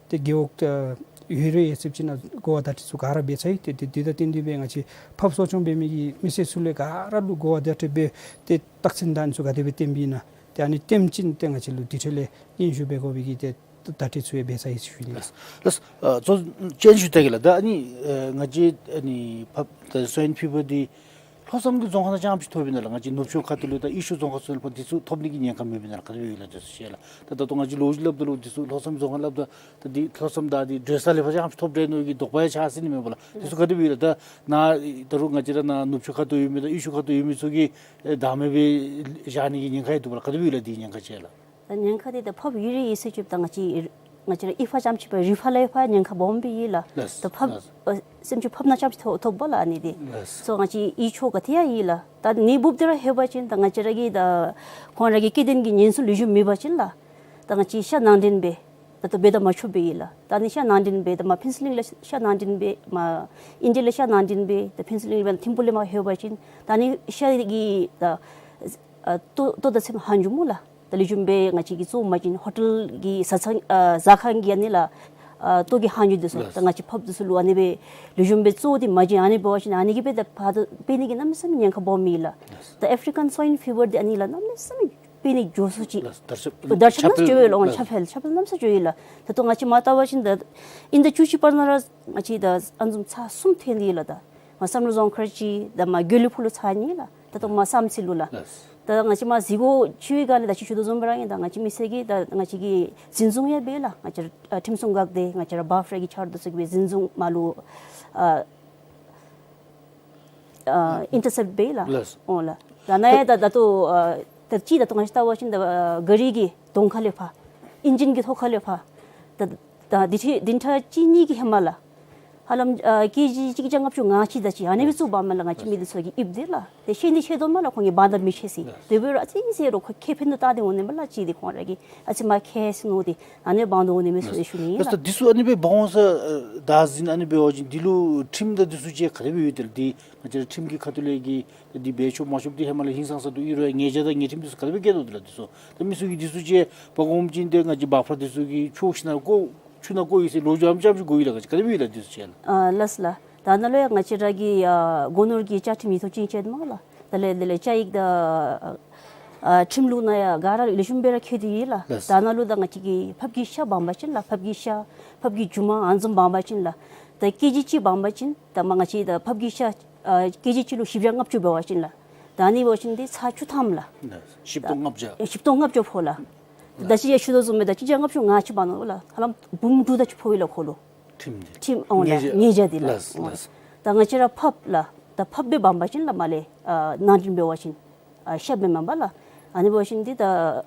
ཏེ་རྒེད་འོག་ཨ་ཡོད་རེ་ཡོད་ཚད་ཅིག་ནང་གོ་བ་བརྡ་སྤྲོད་ཚུ་ག་ར་འབད་ཚར་ཡི། ཏེ་ཏེ་དེ་དང་བསྟུན་ཏེ་སྦེ་ང་བཅས་ཕགཔ་གསོ་སྐྱོང་འབད་མི་གི་མི་སེར་ཚུ་ལས་ག་ར་ལུ་གོ་བ་བརྡ་སྤྲོད་འབད་ཏེ་རྟགས་མཚན་དང་ཨ་ནི་ཚུ་ག་དེ་སྦེ་བསྟན་པས་ན་ཏེ་ཨ་ནི་བསྟན་ཅིན་ཏེ་ང་བཅས་ལུ་དེ་འཕྲོ་ལས་སྙན་ཞུ་འབད་དགོ་པའི་གི་ཏེ་བརྡ་སྤྲོད་ཚུ་ཡང་འབད་ཚར་ཡི་ཟེར་ཞུ་ནི་ལགས། ལགས། ཨ་གཙོ་ཅན་ཞུ་ད་གེ་ལགས། ད་ཨ་ནི་ཨ་ང་བཅས་ཨ་ནི་ཕགཔ་ད་སོའིན་ཕི་བར་འདི་ལྷོ་མཚམས་ཀྱི་རྫོང་ཁག་ནང་རྐྱངམ་ཅིག་ཐོབ་ཨིན་ན་ལགས། ང་བཅས་ནུབ་ཕྱོགས་ཁ་ཐུག་ལུ་དང་དབུས་ཕྱོགས་རྫོང་ཁག་ཚུ་ལུ་ཕར་འདི་ཚུ་ཐོབ་ནི་གི་ཉེན་ཁ་མེད་པས་ན་ལགས། ག་དེ་སྦེ་ཡོད་ལགས་འདི་ཚུ་ཤེས་ལགས། ད་ད་ལྟོ་ང་བཅས་ལོ་རྒྱུས་སླབ་ད་ལུ་འདི་ཚུ་ལྷོ་མཚམས་རྫོང་ཁག་སླབ་ད་ད་འདི་ལྷོ་མཚམས་ད་འདི་བྲོས་ས་ལས་ཕར་རྐྱངམ་ཅིག་ཐོབ་འདྲས་མནོ་གི་དོགས་པ་ཡང་ཆགས་སྲིད་ནི་མས་པ་ལགས། འདི་ཚུ་ག་དེ་སྦེ་ཡོད་ལགས། ད་ནཱ་ད་རུང་ང་བཅས་ར་ནཱ་ནུབ་ཕྱོགས་ཁ་ཐུག་ཡོད་མི་དང་དབུས་ཕྱོགས་ཁ་ཐུག་ཡོད་མི་ཚུ་གིས་ཨེ་བདག་མེད་སྦེ་བཞག་ནི་གི་ཉེན་ཁ་ཡོད་འདུག་པ་ལགས། ག་དེ་སྦེ་ཡོད་ལགས་འདི་ཉེན་ཁ་ཅིག་ལགས། ད་ཉེན་ཁ་འདི་ད་ཕགཔ་ཡོད་རེ་ཡོད་ཟེར་ཅིག་ད་ང་བཅས་ང་བཅས་ར་ཨི་ཕ་རྐྱངམ་ཅིག་ཕར་རི་ཕ་ལས་ཕར་ཉེན་ཁ་སྦོམ་སྦེ་ཡོད་ལགས། ལགས། ད་ཕགཔ་ལགས། ཨ་སེམས་ཅན་ཕགཔ་ནང་རྐྱངམ་ཅིག་ཐོབ་ཐོབ་པ་ལགས་ཨ་ནི་འདི། ལགས། སོ་ང་བཅས་ཨི་ཕྱོགས་ག་ཏེ་ཡང་ཡོད་ལགས། ད་ནི་འབུབ་སྟེ་ར་ལྷོད་པ་ཅིན་ད་ང་བཅས་ར་གི་ད་ཁོང་ར་གི་སྐྱེ་ལྡན་གྱི་གཉེན་སྲུང་ལེགས་ཤོམ་མེད་པ་ཅིན་ལགས། ད་ང་བཅས་ཤ་ནང་འདྲེན་འབད་ད་ལྟོ་འབད་དང་མ་ཆོགཔ་སྦེ་ཡོད་ལགས། ད་ནི་ཤ་ནང་འདྲེན་འབད་ད་མར་ཕུན་ཚོགས་གླིང་ལས་ཤ་ནང་འདྲེན་འབད་མར་ཨིན་ཌི་ཡ་ལས་ཤ་ནང་འདྲེན་འབད་ད་ཕུན་ཚོགས་གླིང་ལས་འབད་ཐིམ་ཕུག་ལས་མར་ལྷོད་པ་ཅིན་ད་ནི་ཤ་གི་ད་ཨ་ལྟོ་ལྟོ་དང་ཚོདམ་ཧ་འགྱོཝ་སྨོ་ལགས། ད་ལེགས་ཤོམ་སྦེ་ང་བཅས་ཀྱིས་བཙོ་མ་བྱིན་ཧོ་ཊེལ་གྱི་ཟ་ཚང་ཨ་ཟ་ཁང་གི་ཨ་ནི་ལགས་ཨ་ལྟོ་གི་ཧ་འགྱོཝ་འདི་ཚུ་ལགས། ད་ང་བཅས་ཕགཔ་འདི་ཚུ་ལུ་ཨ་ནི་སྦེ་ལེགས་ཤོམ་སྦེ་བཙོ་སྟེ་མ་བྱིན་ཨ་ནི་འབད་བ་ཅིན་ཨ་ནི་གིས་སྦེ་ད་ཕར་ད་འབད་ནི་གི་གནམ་མེད་ས་མེད་ཉེན་ཁ་སྦོམ་ཡོད་ལགས། ལགས། ད་ཨེཕ་རི་ཀཱན་སོའིན་ཕི་བར་འདི་ཨ་ནི་ལགས་གནམ་མེད་ས་མེད་འབད་ནི་འགྱོ་སུ་ཅིག་ལགས། དར་ཁྱབ་དར་ཁྱབ་གནམ་ས་མེད་འགྱོ་ཡི་ལགས། ཁྱབ་སྤེལ་ཁྱབ་སྤེལ་གནམ་མེད་ས་མེད་འགྱོ་ཡི་ལགས། ད་ལྟོ་ང་བཅས་མར་བལྟ་བ་ཅིན་ད་དབྱིན་ཟླ་བཅུ་གཅིག་བར་ན་ར་ང་བཅས་ད་ཨ་ནི་བཟུམ་ཚར་གསུམ་ཐོན་ཏེ་ཡོད་ལགས། ད་མར་བསམ་གྲུབ་རྫོང་མཁར་གཅིག་ད་མར་དགེ་ལེགས་ཕུག་ལུ་ཚར་གཉིས་ལགས། ད་ལྟོ་མར་བསམ་རྩེ་ལུ་ལགས། ལགས། ད་ང་བཅས་མར་གཟིགས་སྐོར་ཅིག་ག་ལས་ད་ཅི་ཞུ་དོ་བཟུམ་སྦེ་ར་ཨིན། ད་ང་བཅས་མི་སེར་གྱིས་ད་ང་བཅས་ཀྱིས་འཛིན་བཟུང་ཡང་འབད་ལགས། ང་བཅས་ཨ་ཁྲིམས་སྲུང་འགག་སྡེ་ང་བཅས་ར་བཱ་ཕ་ར་གི་ཕྱག་རྡོར་ཚུ་གིས་འཛིན་བཟུང་མར་ལུ་ཨ་ཨ་ཨིན་ཊར་སེཔཊ་འབད་ལགས། ལགས། འོང་ལགས། ད་ནཱ་ཡང་ད་ད་ལྟོ་ཨ་ད་ཅི་ད་ལྟོ་ང་བཅས་བལྟ་བ་ཅིན་ད་ཨ་ག་རི་གི་གདོང་ཁ་ལས་ཕར་ཨིན་ཇིན་གྱི་ཐོག་ཁ་ལས་ཕར་ད་ད་འདི་འཕྲལ་འདི་འཕྲལ་གཅིག་གཉིས་ཀྱི་ཧེ་མ་ལགས། ཧ་ལམ་ཨ་ཀེ་ཇི་གཅིག་བརྒྱ་ལྔ་བཅུ་ང་གཅིག་དེ་ཅིག་ཨ་ནི་སྦེ་བཙུགས་པ་མས་ལགས། ང་བཅས་མི་འདི་ཚུ་གིས་ཨིབ་དེ་ལགས། དེ་ཤེས་ནི་ཤེས་དོ་མས་ལགས། ཁོང་གིས་བར་ན་མི་ཤེས་ཟེར། དེ་འབད་རུང་ཨ་ཙི་ཟེར་རུང་ཁོ་ཁེ་ཕན་དུ་བལྟ་སྟེ་འོང་ནི་མས་ལགས། ཅིག་དེ་ཁོང་ར་གིས་ཨ་ཙི་མ་མཁས་ཟེར་མནོ་སྟེ་ཨ་ནི་སྦེ་འབག་འོང་ནི་མས་ཟེར་ཞུ་ནི་ཨིན་ལགས། ད་འདི་ཚུ་ཨ་ནི་སྦེ་འབག་འོང་ས་ཨ་བདག་འཛིན་ཨ་ནི་འབད་བ་ཅིན་འདི་ལུ་ཁྲིམས་དང་འདི་ཚུ་ཅིག་ག་དེ་སྦེ་ཡོད་དེ་ལགས། འདི་ང་བཅས་ར་ཁྲིམས་ཀྱི་ཁ་ཐུག་ལས་ཀྱི་འདི་འབད་ཆོག་མ་ཆོག་འདི་ཧེ་མ་ལས་ཧིང་སངས་ས་འདུག། ཨིན་རུང་ཡང་ཉེས་བྱ་དང་ཉེས་ཁྲིམས་འདི་ཚུ་ག་དེ་སྦེ་བཀལ་དོ་དེ་ལགས། འདི་ཚུ་ད་མི་ཚུ་གིས་འདི་ཚུ་ཅིག་འབག་འོང་པ་ཅིན་ཏེ་ང་བཅས་འབག་ཕར་འདི་ཚུ་གིས་ཁྱོག་ཞིནམ་ལས་བཀོ་ཆུ་ནང་བཀོ་ཡི་ཟེར་ལོ་རྒྱུས་ཨ་ཙམ་ཅིག་གོ་ཡི་ལགས། ག་དེ་སྦེ་ཡོད་ལགས་འདི་ཚུ་ཅིག་ལགས། ཨ་ལགས་སོ་ལགས། ད་ནཱ་ལུ་ཡང་ང་བཅས་ར་གི་ཨ་སྒོ་ནོར་གྱི་བཅའ་ཁྲིམས་ཡིག་ཐོག་ཅིག་བཅད་མས་ལགས། དེ་ལས་དེ་ལས་བཅའ་ཡིག་དང་ཨ་ཁྲིམས་ལུགས་ནང་ཡང་ག་ར་ལེགས་ཤོམ་སྦེ་ར་བཀོད་དེ་ཡོད་ལགས། ལགས། ད་ནཱ་ལུ་ད་ང་བཅས་ཀྱིས་ཕགཔ་གི་ཤ་འབག་འབག་ཅིན་ལགས། ཕགཔ་གི་ཤ་ཕགཔ་གི་རྒྱུ་མ་ཨ་ནི་བཟུམ་འབག་འབག་ཅིན་ལགས། ད་ཀེ་ཇི་གཅིག་འབག་འབག་ཅིན་ད་མ་ང་བཅས་ད་ཕགཔ་གི་ཤ་ཨ་ཀེ་ཇི་གཅིག་ལུ་བཞི་བརྒྱ་ལྔ་བཅུ་འབད་བ་ཅིན་ལགས། ད་ཨ་ནི་འབད་བ་ཅིན་འདི་ཚར་བཅུ་ཐམ་ལགས། ལགས། བཞི་སྟོང་ལྔ་བརྒྱ། ཨེ་བཞི་སྟོང་ལྔ་བརྒྱ་ཕོག་ལགས། ད་ཅི་ཡང་ཞུ་དོ་བཟུམ་སྦེ་ད་གཅིག་བརྒྱ་ལྔ་བཅུ་ང་གཅིག་འབག་ནུག་ལགས། ཧ་ལམ་འབུམ་དྲུག་དེ་ཅིག་ཕོག་ཡི་ལགས་ཁོ་ལུ། ཁྲིམས་འདི། ཁྲིམས་ཨོ་ལགས། ཉེས་བྱ། ཉེས་བྱ་འདི་ལགས། ལགས་ལགས། ད་ང་བཅས་ར་ཕགཔ་ལགས། ད་ཕགཔ་སྦེ་འབག་འབག་ཅིན་ལགས་མ་ལས་ཨ་ནང་འདྲེན་འབད་བ་ཅིན་ཨ་ཤ་སྦེ་མེན་པར་ལགས། ཨ་ནི་འབད་བ་ཅིན་འདི་ད་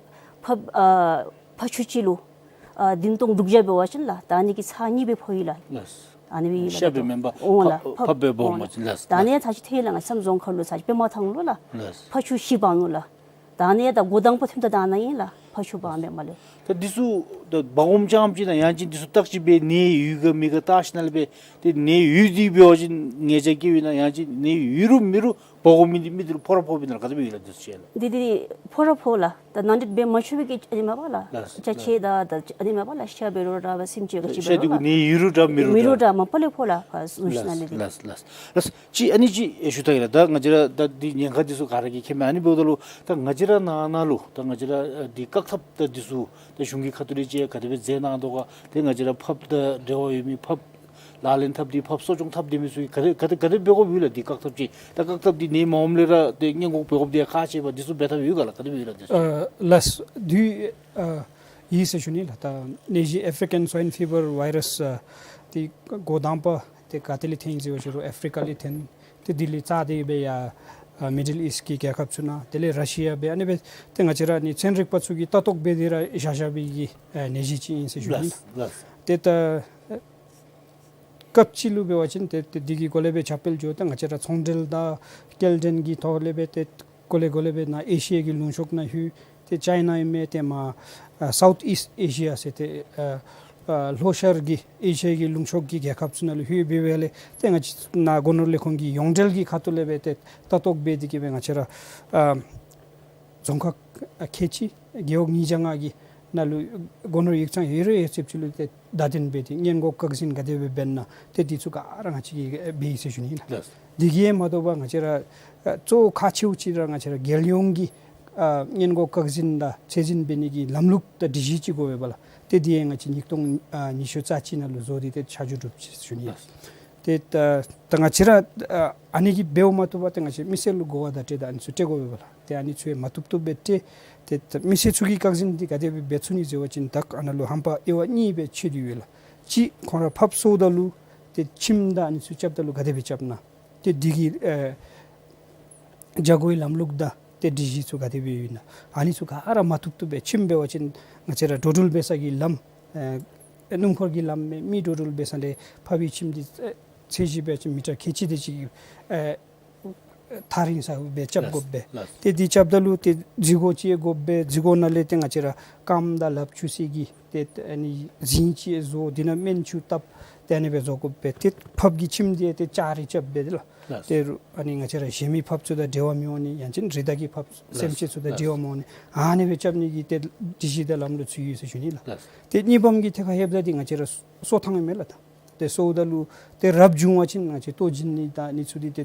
ཕགཔ་ཨ་ཕགཔ་ཤུ་གཅིག་ལུ་ཨ་བདུན་སྟོང་དྲུག་བརྒྱ་འབད་བ་ཅིན་ལགས། ད་ཨ་ནི་གི་ཚར་གཉིས་སྦེ་ཕོག་ཡི་ལགས། ལགས། ཨ་ནི་སྦེ་ཡོད་ལགས། ཤ་སྦེ་མེན་པར་ཨོ་ལགས། ཕགཔ་ཕགཔ་སྦེ་འབག་འོང་པ་ཅིན་ལགས། ད་ཨ་ནི་ཡང་ཚར་གཅིག་ཐོན་ཡི་ལགས། ང་བསམ་རྫོང་ཁ་ལུ་ཚར་གཅིག་པདྨ་ཐང་ལུ་ལགས། ལགས། ཕགཔ་ཤུ་བཞི་འབག་ནུག་ལགས། ད་ཨ་ནི་ཡང་ད་འགོ་དང་པ་ཐོནམ་ད་ད་ཨ་ནཱ་ཨིན་ལགས། ཕགཔ་ཤུ་འབག་མས་མ་ལས། ད་འདི་ཚུ་ད་འབག་འོངམ་ཙམ་ཅིག་ནང་ཡང་ཅིན་འདི་ཚུ་བརྟག་དཔྱད་འབད་ནད་ཡོད་ག་མེད་ག་བལྟ་ཞིནམ་ལས་འབད་ཏེ་ནད་ཡོད་དེ་འབད་བ་ཅིན་ཉེས་བྱ་བཀལཝ་ཨིན་ན་ཡང་ཅིན་ནད་ཡོད་རུང་མེད་རུང་འབག་འོང་མི་འདི་མི་འདི་ལུ་ཕོག་ར་ཕོགཔ་ཨིན་ན་ག་དེ་སྦེ་ཡོད་ལགས་འདི་ཚུ་ཅིག་ལགས། འདི་འདི་ཕོག་ར་ཕོག་ལགས། ད་ནང་འདྲེན་འབད་མ་ཆོག་པའི་གི་ཨ་ནི་མས་པ་ལགས། ལགས། ཅ་ཆས་དང་ད་ཨ་ནི་མས་པ་ལགས། ཤ་འབད་རུང་ར་སེམས་ཅན་ག་ཅི་འབད་རུང་ཤ་འདི་གུ་ནད་ཡོད་རུང་འདྲ་མེད་རུང་འདྲ། མེད་རུང་འདྲ་མ་པ་ལས་ཕོག་ལགས། ཨ་ཟུར་ཞིནམ་ལས་འདི། ལགས་ལགས་ལགས། ཅིག་ཨ་ནི་ཅིག་ཞུ་ད་ཡི་ལགས། ད་ང་བཅས་ར་ད་འདི་ཉེན་ཁ་འདི་ཚུ་ག་ར་གིས་མཁྱེན་མས། ཨ་ནི་འབདཝ་ད་ལུ་ད་ང་བཅས་ར་ནང་ན་ལུ་ད་ང་བཅས་ར་ཨ་འདི་བཀག་ཐབས་ད་འདི་ཚུ་ད་གཞུང་གི་ཁ་ཐུག་ལས་ཅིག་ག་དེ་སྦེ་མཛད་གནང་དོ་ག། ཏེ་ང་བཅས་ར་ཕགཔ་དང་འབྲེལ་བ་ཡོད་མི་ཕགཔ་ལག་ལེན་འཐབ་སྟེ་ཕགཔ་གསོ་སྐྱོང་འཐབ་སྡོད་མི་ཚུ་གིས་ག་དེ་ག་དེ་ག་དེ་འབད་དགོཔ་ཡོད་ལགས། འདི་བཀག་ཐབས་ཅིག་ད་བཀག་ཐབས་འདི་ནད་མ་འོངམ་ལས་ར་ཏེ་སྔོན་འགོག་འབད་དགོཔ་འདི་ཁག་ཆེ་བས། འདི་ཚུ་འབད་ཐབས་ཡོད་ག་ལགས། ག་དེ་སྦེ་ཡོད་ལགས་འདི་ཚུ། ཨ་ལགས། དུས་ཨ་ཡིན་ཟེར་ཞུ་ནི་ལགས། ད་ནད་གཞི་ཨེཕ་རི་ཀན་སུའིན་ཕི་བར་ཝའི་རཱསི་ཨ་འདི་འགོ་དང་པ་འདི་ག་ཏེ་ལས་ཐོན་ཡི་ཟེར་བ་ཅིན་རུང་ཨེཕ་རི་ཀ་ལས་ཐོན། ཏེ་དེ་ལས་རྩ་དེ་སྦེ་ཡར་ཨ་མི་ཌལ་ཨིསཊ་གི་རྒྱལ་ཁབ་ཚུ་ནང་དེ་ལས་ར་ཤི་ཡ་སྦེ་ཨ་ནི་སྦེ་ཏེ་ང་བཅས་ར་ནི་ཚན་རིག་པ་ཚུ་གིས་ལྟ་རྟོག་འབད་དེ་ར་བཞག་བཞག་པའི་གི་ཨ་ནད་གཞི་ཅིག་ཨིན་ཟེར་ཞུ་ནི་ལགས། ལགས། ཏེ་ད་སྐབས་ཅིག་ལུ་འབད་བ་ཅིན་ཏེ་ཏེ་འདི་གི་སྒོ་ལས་སྦེ་ཁྱབ་སྤེལ་འགྱོ་ད་ང་བཅས་ར་ཚོང་འབྲེལ་དང་སྐྱེལ་འདྲེན་གྱི་ཐོག་ལས་སྦེ་ཏེ་གོ་ལེ་གོ་ལེ་སྦེ་ནཱ་ཨེ་ཤི་ཡ་གི་ལུང་ཕྱོགས་ནང་ལྷོད། ཏེ་ཅའི་ན་ཨིན་མས། ཏེ་མར་ཨ་སའུཐ་ཨིསཊ་ཨེ་ཤི་ཡ་ཟེར་ཏེ་ཨ་ཨ་ལྷོ་ཤར་གྱི་ཨེ་ཤི་ཡ་གི་ལུང་ཕྱོགས་ཀྱི་རྒྱལ་ཁབ་ཚུ་ནང་ལུ་ལྷོད་སྦེ་སྦེ་ལས་ཏེ་ང་བཅས་ནཱ་སྒོ་ནོར་ལས་ཁུངས་ཀྱི་ཡོངས་འབྲེལ་གྱི་ཁ་ཐུག་ལས་སྦེ་ཏེ་ལྟ་རྟོག་འབད་དེ་གིས་སྦེ་ང་བཅས་ར་ཨ་རྫོང་ཁག་ཨ་ཁལ་གཅིག་རྒེད་འོག་ཉིས་བརྒྱ་ལྔ་གི་ནང་ལུ་སྒོ་ནོར་ཡིག་ཚང་ཡོད་རེ་ཡོད་ཚད་ཅིག་ལུ་ཏེ་བརྡ་དོན་འབད་དེ་སྔོན་འགོག་བཀག་འཛིན་ག་དེ་སྦེ་འབད་ན་ཏེ་འདི་ཚུ་ག་ར་ང་བཅས་ཀྱིས་འབད་ཡི་ཟེར་ཞུ་ནི་ལགས། ལགས། དེ་གིས་མ་དོ་བར་ང་བཅས་ར་ཨ་གཙོ་བོ་ཁག་ཆེཝ་ཅིག་ར་ང་བཅས་ར་རྒྱལ་ཡོངས་ཀྱི་ཨ་སྔོན་འགོག་བཀག་འཛིན་དང་ཚད་འཛིན་འབད་ནི་གི་ལམ་ལུགས་དང་སྒྲིག་གཞི་ཅིག་དགོ་པས་ལགས། ཏེ་དེ་ཡང་ང་བཅས་ཉིས་སྟོང་ཨ་ཉི་ཤུ་རྩ་གཅིག་ནང་ལུ་བཟོ་སྟེ་ཏེ་ཆ་འཇོག་གྲུབ་ཅི་ཟེར་ཞུ་ནི་ལགས། ཏེ་ད་ད་ང་བཅས་ར་ཨ་ཨ་ནི་གིས་འབདཝ་མ་གཏོགས་པ་ཏེ་ང་བཅས་མི་སེར་ལུ་གོ་བ་བརྡ་སྤྲོད་དང་ཨ་ནི་ཚུ་སྤྲོད་དགོ་པས་ལགས། ཏེ་ཨ་ནི་ཚུ་ཡང་མ་བཏུབ་བཏུབ་སྦེ་སྤྲོད། ཏེ་ད་མི་སེར་ཚུ་གིས་བཀག་འཛིན་འདི་ག་དེ་སྦེ་འབད་ཚུགས་ནི་ཟེར་བ་ཅིན་ད་ཨ་ནཱ་ལུ་ཧམ་པ་དབྱེ་བ་གཉིས་སྦེ་ཕྱེ་སྟེ་ཡོད་ལགས། གཅིག་ཁོང་ར་ཕགཔ་གསོཝ་ད་ལུ་ཏེ་ཁྱིམ་དང་ཨ་ནི་ཚུ་རྐྱབ་ད་ལུ་ག་དེ་སྦེ་རྐྱབ་ན། ཏེ་འདི་གི་ཨེ་བྱ་སྒོའི་ལམ་ལུགས་དང་ཏེ་སྒྲིག་གཞི་ཚུ་ག་དེ་སྦེ་ཡོད་ན། ཨ་ནི་ཚུ་ག་ར་མ་བཏུབ་བཏུབ་སྦེ་ཁྱིམ་འབད་བ་ཅིན་ང་བཅས་ར་འགྲོ་འགྲུལ་འབད་ས་གི་ལམ་ཨེ་སྣུམ་འཁོར་གྱི་ལམ་མས། མི་འགྲོ་འགྲུལ་འབད་ས་ལས་ཕགཔ་གི་ཁྱིམ་འདི་ཨེ་ཚད་གཞི་འབད་བ་ཅིན་མི་ཊར་ཁལ་གཅིག་དེ་ཅིག་ཨེ་ཐག་རིང་ས་སྦེ་རྐྱབ་དགོ་པས། ལགས། ཏེ་འདི་རྐྱབ་ད་ལུ་ཏེ་རྫི་གོ་ཅིག་དགོ་པས། རྫི་གོ་ནང་ལས་ཏེ་ང་བཅས་ར་རྐངམ་དང་ལགཔ་འཁྱུ་སའི་གི་ཏེ་ཨ་ནི་རྫིང་ཅིག་བཟོ། དེ་ནང་སྨན་ཆུ་བཏབ། ཏེ་ཨ་ནི་སྦེ་བཟོ་དགོ་པས། ཏེ་ཕགཔ་གི་ཁྱིམ་འདི་ཏེ་ལྕགས་རི་རྐྱབ་སྦེ་ཏེ་ལགས། ལགས། ཏེ་རུང་ཨ་ནི་ང་བཅས་ར་གཞན་མི་ཕགཔ་ཚུ་དང་འབྲེལ་བ་མི་འོང་ནི་ཡང་ཅིན་རི་དྭགས་ཀྱི་ཕགཔ་ལགས། སེམས་ཅན་ཚུ་དང་ལགས། འབྲེལ་བ་མི་འོང་ནི་ཨ་ནི་སྦེ་རྐྱབ་ནི་གི་ཏེ་སྒྲིག་གཞི་དང་ལམ་ལུགས་ཚུ་ཡོད་ཟེར་ཞུ་ནི་ལགས། ལགས། ཏེ་གཉིས་པམ་གི་ཐད་ཁར་ལྷོདཔ་ད་འདི་ང་བཅས་ར་གསོ་ཐངས་ཨིན་མས་ལགས། ད་ཏེ་གསོཝ་ད་ལུ་ཏེ་རབ་བྱུང་བ་ཅིན་ང་བཅས་ལྟོ་བྱིན་ནི་དང་ཨ་ནི་ཚུ་འདི་ཏེ་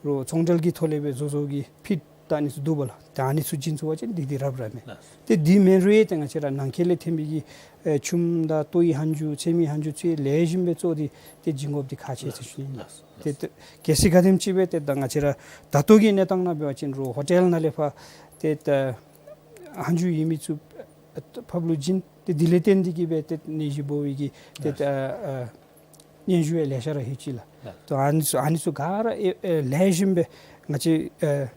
རོགས་ཚོང་འབྲེལ་གྱི་ཐོག་ལས་སྦེ་བཟོ་བཟོཝ་གི་ཕིཌ་དང་ཨ་ནི་ཚུ་འདུག་པ་ལགས། ད་ཨ་ནི་ཚུ་བྱིན་ཚུགས་པ་ཅིན་འདི་འདི་རབ་ར་མས། ལགས། ཏེ་འདི་མེན་རུང་ཡང་ཏེ་ང་བཅས་ར་ནང་འཁོད་ལས་ཐོན་པའི་གི་ཨེ་ཆུམ་དང་ལྟོའི་ལྷན་ཅུང་ཚལ་མའི་ལྷན་ཅུང་ཚུ་ཡང་ལེགས་ཤོམ་སྦེ་བཙོ་སྟེ་ཏེ་བྱིན་དགོཔ་འདི་ཁག་ཆེ་ཟེར་ཞུ་ནི་ལགས། ལགས། ཏེ་ཏེ་གལ་སྲིད་ག་དེམ་ཅིག་སྦེ་ཏེ་ད་ང་བཅས་ར་ད་ལྟོ་གི་གནས་སྟངས་ནང་འབད་བ་ཅིན་རོགས་ཧོ་ཊེལ་ནང་ལས་ཕར་ཏེ་ད་ལྷན་ཅུང་ཡོད་མི་ཚུ་ཕགཔ་ལུ་བྱིན། ཏེ་འདི་ལས་བརྟེན་ཏེ་གིས་སྦེ་ཏེ་ནད་གཞི་འབོ་བའི་གི་ཏེ་ལགས། ད་ཨ་སྙན་ཞུ་ཡང་ལེ་ཤ་ར་ལྷོད་ཅི་ལགས། ལགས། ཏེ་ཨ་ནི་ཚུ་ཨ་ནི་ཚུ་ག་ར་ཨེ་ཨེ་ལེགས་ཤོམ་སྦེ་ང་བཅས་ཨེ་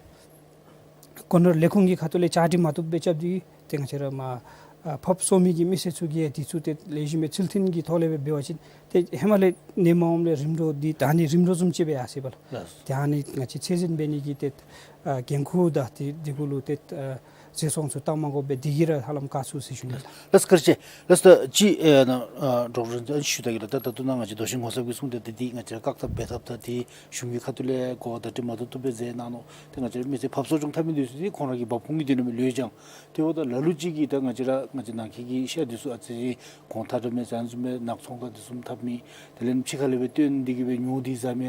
སྒོ་ནོར་ལས་ཁུངས་ཀྱི་ཁ་ཐུག་ལས་བཅའ་སྒྲིག་མ་བཏུབ་སྦེ་རྐྱབ་སྟེ་ཏེ་ང་བཅས་ར་མར་ ཨ་ཕགཔ་གསོ་མི་གི་མི་སེར་ཚུ་གིས་ཡང་འདི་ཚུ་ཏེ་ལེགས་ཤོམ་སྦེ་ཚུལ་མཐུན་གྱི་ཐོག་ལས་སྦེ་འབད་བ་ཅིན་ཏེ་ཧེ་མ་ལས་ནད་མ་འོངམ་ལས་རིམ་གྲོ་འདི་ད་ཨ་ནི་རིམ་གྲོ་བཟུམ་ཅིག་སྦེ་ཡར་སོ་ཡི་པ་ལགས། ལགས། ཏེ་ཨ་ནི་ང་བཅས་ཚད་འཛིན་འབད་ནི་གི་ཏེ་ཨ་འགན་ཁུར་དང་ཏེ་འདི་གུ་ལུ་ཏེ་ཨ་བཟོད་ཚོང་ཚུ་བཏང་མ་དགོ་པར་འདི་གིས་ར་ཧ་ལམ་བཀག་ཚུགས་ཟེར་ཞུ་ནི་ལགས། ལགས་བཀའ་དྲིན་ཆེ། ལགས་ད་ཅི་ཨེ་ན་ཨ་ཌོག་ཊར་ཨ་ནི་ཞུ་ད་གེ་ལགས། ད་ད་ལྟོ་ནཱ་ང་བཅས་རྡོ་ཤིང་ངོ་ཚབ་ཀྱིས་གསུངས་ཏེ་ད་འདི་ང་བཅས་ར་བཀག་ཐབས་འབད་ཐབས་དང་ཏེ་གཞུང་གི་ཁ་ཐུག་ལས་གོ་བརྡ་འདི་མ་ཐུབ་ཐུབ་སྦེ་མཛད་གནང་ནུག། ཏེ་ང་བཅས་ར་མི་སེར་ཕགཔ་གསོ་སྐྱོང་འཐབ་མི་འདི་ཚུ་འདི་ཁོང་ར་གི་འབབ་ཁུངས་ཀྱི་དོན་ལུ་ལོས་ཀྱང་ཏེ་འབདཝ་ད་ལ་ལུ་ཅིག་གིས་ད་ང་བཅས་ར་ང་བཅས་ནང་འཁོད་ཀྱི་ཤ་འདི་ཚུ་ཨ་ཙི་གོང་ཐ་དྲགས་མས་ཟེར་ཨ་ནི་བཟུམ་སྦེ་ནག་ཚོང་ཁང་འདི་ཚུ་འཐབ་མི་དེ་ལས་ཕྱི་ཁ་ལས་སྦེ་བཏོན་ཏེ་གིས་སྦེ་ཉོ་སྟེ་ཟ་མི་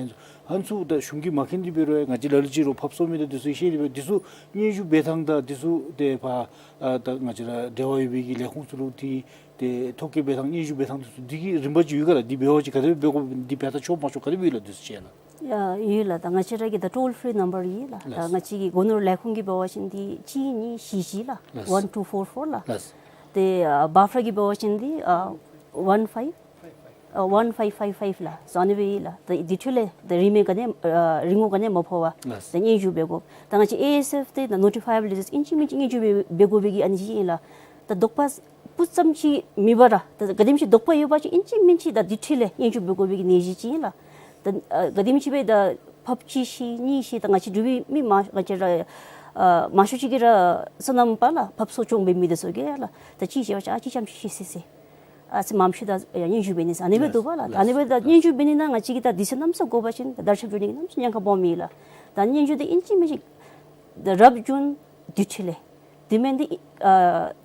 ཨ་ནི་ཚུ་ད་གཞུང་གིས་མ་མཁྱེན་ཏེ་འབད་རུང་ཡང་ང་བཅས་ལ་ལུ་ཅིག་རོགས་ཕགཔ་གསོ་མི་དང་འདི་ཚུ་ཤེས་ཏེ་སྦེ་འདི་ཚུ་སྙན་ཞུ་འབད་ཐངས་དང་འདི་ཚུ་ཏེ་ཕར་ཨ་ད་ང་བཅས་ར་འབྲེལ་བ་ཡོད་པའི་གི་ལས་ཁུངས་ཚུ་ལུ་ཏེ་ཏེ་ཐོ་བཀོད་འབད་ཐངས་སྙན་ཞུ་འབད་ཐངས་འདི་ཚུ་འདི་གི་རིམ་པ་ཅིག་ཡོད་ག་ལགས། འདི་འབད་བ་ཅིན་ག་དེ་སྦེ་འབད་དགོ་འདི་འབད་ད་ཆོག་མ་ཆོག་ག་དེ་སྦེ་ཡོད་ལགས་འདི་ཚུ་ཅིག་ལགས། ཡ་ཡོད་ལགས། ད་ང་བཅས་ར་གི་ད་ཊོལ་ཕི་རི་ནམ་བར་ཡོད་ལགས། ད་ལགས། ང་བཅས་ཀྱི་སྒོ་ནོར་ལས་ཁུངས་ཀྱི་འབད་བ་ཅིན་འདི་གཅིག་གཉིས་བཞི་བཞི་ལགས། ལགས། ཝན་ཊུ་ཕོར་ཕོར་ལགས། ལགས། ཏེ་ཨ་བཱཕ་ར་གི་འབད་བ་ཅིན་འདི་ཨ་ཝན་ཕའིབ་ཨ་ཝན་ཕའིབ་ཕའིབ་ཕའིབ་ལགས། ཟེར་ཨ་ནི་སྦེ་ཡོད་ལགས། ད་འདི་འཕྲོ་ལས་ད་རིན་མེད་ག་ནི་ཨ་རིན་གོང་ག་ནི་མ་ཕོག་པར་ལགས། ད་སྙན་ཞུ་འབད་དགོ། ད་ང་བཅས་ཨེ་ཨེས་ཨེཕ་ཏེ་ད་ནོ་ཊི་ཕའི་ཡ་བི་ལི་ཊིས་ཨིན་ཅི་མིན་ཅི་སྙན་ཞུ་འབད་འབད་དགོ་པའི་གི་ཨ་ནི་ཅིག་ཨིན་ལགས། ད་དོགས་པ་སྤུ་ཙམ་ཅིག་མེད་པར་ར་ད་ག་དེམ་ཅིག་དོགས་པ་ཡོད་པ་ཅིན་ཨིན་ཅི་མིན་ཅི་ད་འདི་འཕྲོ་ལས་སྙན་ཞུ་འབད་དགོ་པའི་གི་ནད་གཞི་ཅིག་ཨིན་ལགས། ད་ཨ་ག་དེམ་ཅིག་སྦེ་ད་ཕགཔ་གཅིག་ཤི་གཉིས་ཤི་ད་ང་བཅས་འབྲུག་པའི་མི་མང་ང་བཅས་ར་ཨ་མང་ཤོས་ཅིག་གིས་ར་སོ་ནམ་པ་ལགས། ཕགཔ་གསོ་སྐྱོང་འབད་མི་འདི་ཚུ་གིས་ལགས། ད་གཅིག་ཤི་བ་ཅིན་ཨ་གཅིག་ཙམ་ཅིག་ཤི་སི་སི་ཨ་ཙི་མངམ་ཤོས་ད་ཡང་སྙན་ཞུ་འབད་ནི་ཟེར་ཨ་ནི་སྦེ་འདུག་པ་ལགས། ད་ཨ་ནི་སྦེ་ད་སྙན་ཞུ་འབད་ནི་ནང་ང་བཅས་ཀྱིས་ད་དུས་ཚོད་གནམ་མེད་ས་མེད་འགོར་བ་ཅིན་ད་བརྡ་ཁྱབ་འགྱོ་ནི་གནམ་མེད་ས་མེད་ཉེན་ཁ་སྦོམ་ཨིན་ལགས། ད་སྙན་ཞུ་འདི་ཨིན་ཅི་མིན་ཅི་ད་རབ་བྱུང་དུས་ཚོད་ལས་དེ་མེན་འདི་ཨ་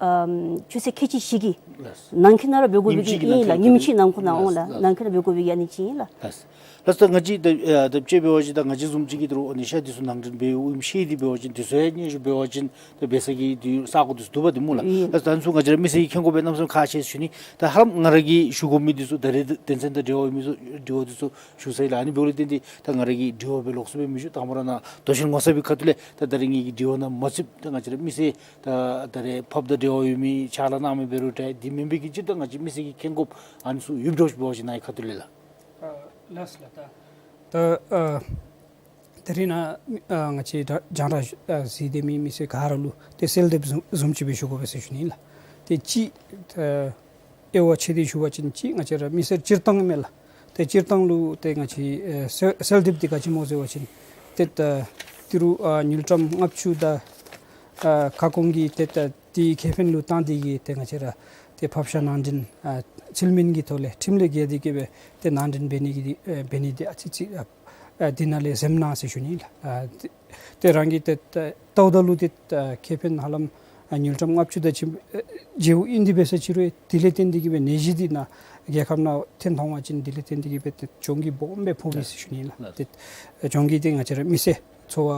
ཨམ་ཆུ་ཚོད་ཁལ་གཅིག་བཞི་གི་ལགས། ནང་འཁོད་ནང་ར་འབད་དགོ་པའི་གི་ཉིནམ་གཅིག་ཨིན་ལགས། ནང་ཉིནམ་གཅིག་ནང་འཁོད་ནང་འོང་ལགས། ལགས། ནང་འཁོད་ནང་འབད་དགོ་པའི་གི་ཨ་ནི་ཅིག་ཨིན་ལགས། ལགས། ལགས་ད་ང་བཅས་ད་ཨ་ད་དཔྱེ་འབད་བ་ཅིན་ད་ང་བཅས་བཟུམ་ཅིག་གིས་ད་རུང་ཨ་ནི་ཤ་འདི་ཚུ་ནང་འདྲེན་འབད་འོངམ་ཤེས་ཏེ་འབད་བ་ཅིན་འདི་ཚུ་ཡང་སྙན་ཞུ་འབད་བ་ཅིན་ད་འབད་ས་གི་འདི་ས་གོ་འདི་ཚུ་འདུག་པ་འདི་སྨོ་ལགས། ལགས། ལགས་ད་ཨ་ནི་ཚུ་ང་བཅས་ར་མི་སེར་གྱིས་མཁྱེན་དགོ་པའི་གནམ་མེད་ས་མེད་ཁག་ཆེ་ཟེར་ཞུ་ནི། ད་ཧ་ལམ་ང་ར་གིས་ཞུ་དགོ་མི་འདི་ཚུ་ད་རེས་དོན་ཚན་དང་འབྲེལ་བ་ཡོད་མི་ཚུ་འབྲེལ་བ་འདི་ཚུ་ཞུ་ཚར་ཡི་ལགས། ཨ་ནི་འབདཝ་ལས་བརྟེན་ཏེ་ད་ང་ར་གིས་དྲི་བ་སྦེ་ལོགས་སུ་སྦེ་མི་ཞུ། དང་པ་ར་ནཱ་རྡོ་ཤིང་ངོ་ཚབ་པའི་ཁ་ཐུག་ལས་ད་ད་རེས་ངེ་གི་དྲི་བ་ནང་མ་ཚུད་ད་ང་བཅས་ར་མི་སེར་ད་ད་རེས་ཕགཔ་དང་འབྲེལ་བ་ཡོད་མི་ཕྱག་ལཱ་གནང་མི་འབད་རུང་འདྲ་འདི་མེན་པའི་གི་ཅིག་ད་ང་བཅས་མི་སེར་གྱིས་མཁྱེན་དགོཔ་ཨ་ནི་ཚུ་ཡོདཔ་འདྲཝ་ཅིག་འབད་བ་ཅིན་ནཱ་གི་ཁ་ཐུག་ལས་ལགས། ཨ་ལགས་ལགས། ད་ད་ཨ་ད་རིས་ནཱ་ཨ་ང་བཅས་ར་རྒྱང་བསྒྲགས་ཨ་གཟིགས་ཏེ་མི་མི་སེར་ག་ར་ལུ་ཏེ་གསལ་འདེབས་བཟུམ་བཟུམ་ཅིག་སྦེ་ཞུ་དགོ་པས་ཟེར་ཞུ་ནི་ལགས། ཏེ་གཅིག་ཨ་དབྱེ་བ་ཕྱེ་སྟེ་ཞུ་བ་ཅིན་གཅིག་ང་བཅས་ར་མི་སེར་སྤྱིར་བཏང་མས་ལགས། ཏེ་སྤྱིར་བཏང་ལུ་ཏེ་ང་བཅས་ཨེ་གསལ་གསལ་འདེབས་འདི་ག་ཅི་སྨོ་ཟེར་བ་ཅིན་ཏེ་ད་ཏི་རུ་ཨ་དངུལ་ཀྲམ་ལྔ་བཅུ་དང་ཨ་ཁ་སྐོང་གི་ཏེ་ད་འདི་ཁེ་ཕན་ལུ་བཏང་སྟེ་གིས་ཏེ་ང་བཅས་ར་ཏེ་ཕགཔ་ཤ་ནང་འདྲེན་ཨ་ཚུལ་མིན་གྱི་ཐོག་ལས་ཁྲིམས་ལས་འགལ་ཏེ་གིས་སྦེ་ཏེ་ནང་འདྲེན་འབད་ནི་གི་ཨེ་འབད་ནི་འདི་ཨ་ཙི་ཅིག་ཨ་ཨ་འདི་ནང་ལས་འཛེམ་གནང་ཟེར་ཞུ་ནི་ལགས། ཨ་ཏེ་ཏེ་རང་གིས་ཏེ་ད་ལྟཝ་ད་ལུ་ཏེ་ད་ཁེ་ཕན་ཧ་ལམ་ཨ་དངུལ་ཀྲམ་ལྔ་བཅུ་དང་ཅིག་ཨེ་བརྗེ་པོ་ཨིན། དེ་འབད་ས་ཅིག་རུང་དེ་ལས་བརྟེན་ཏེ་གིས་སྦེ་ནད་གཞི་འདི་ནཱ་རྒྱལ་ཁབ་ནང་ཐོན་འོང་བ་ཅིན་དེ་ལས་བརྟེན་ཏེ་གིས་སྦེ་ཏེ་གྱོང་གུད་སྦོམ་སྦེ་ཕོག་པས་ཟེར་ཞུ་ནི་ལགས། ལགས། ཏེ་གྱོང་གུད་འདི་ང་བཅས་ར་མི་སེར་འཚོ་བ་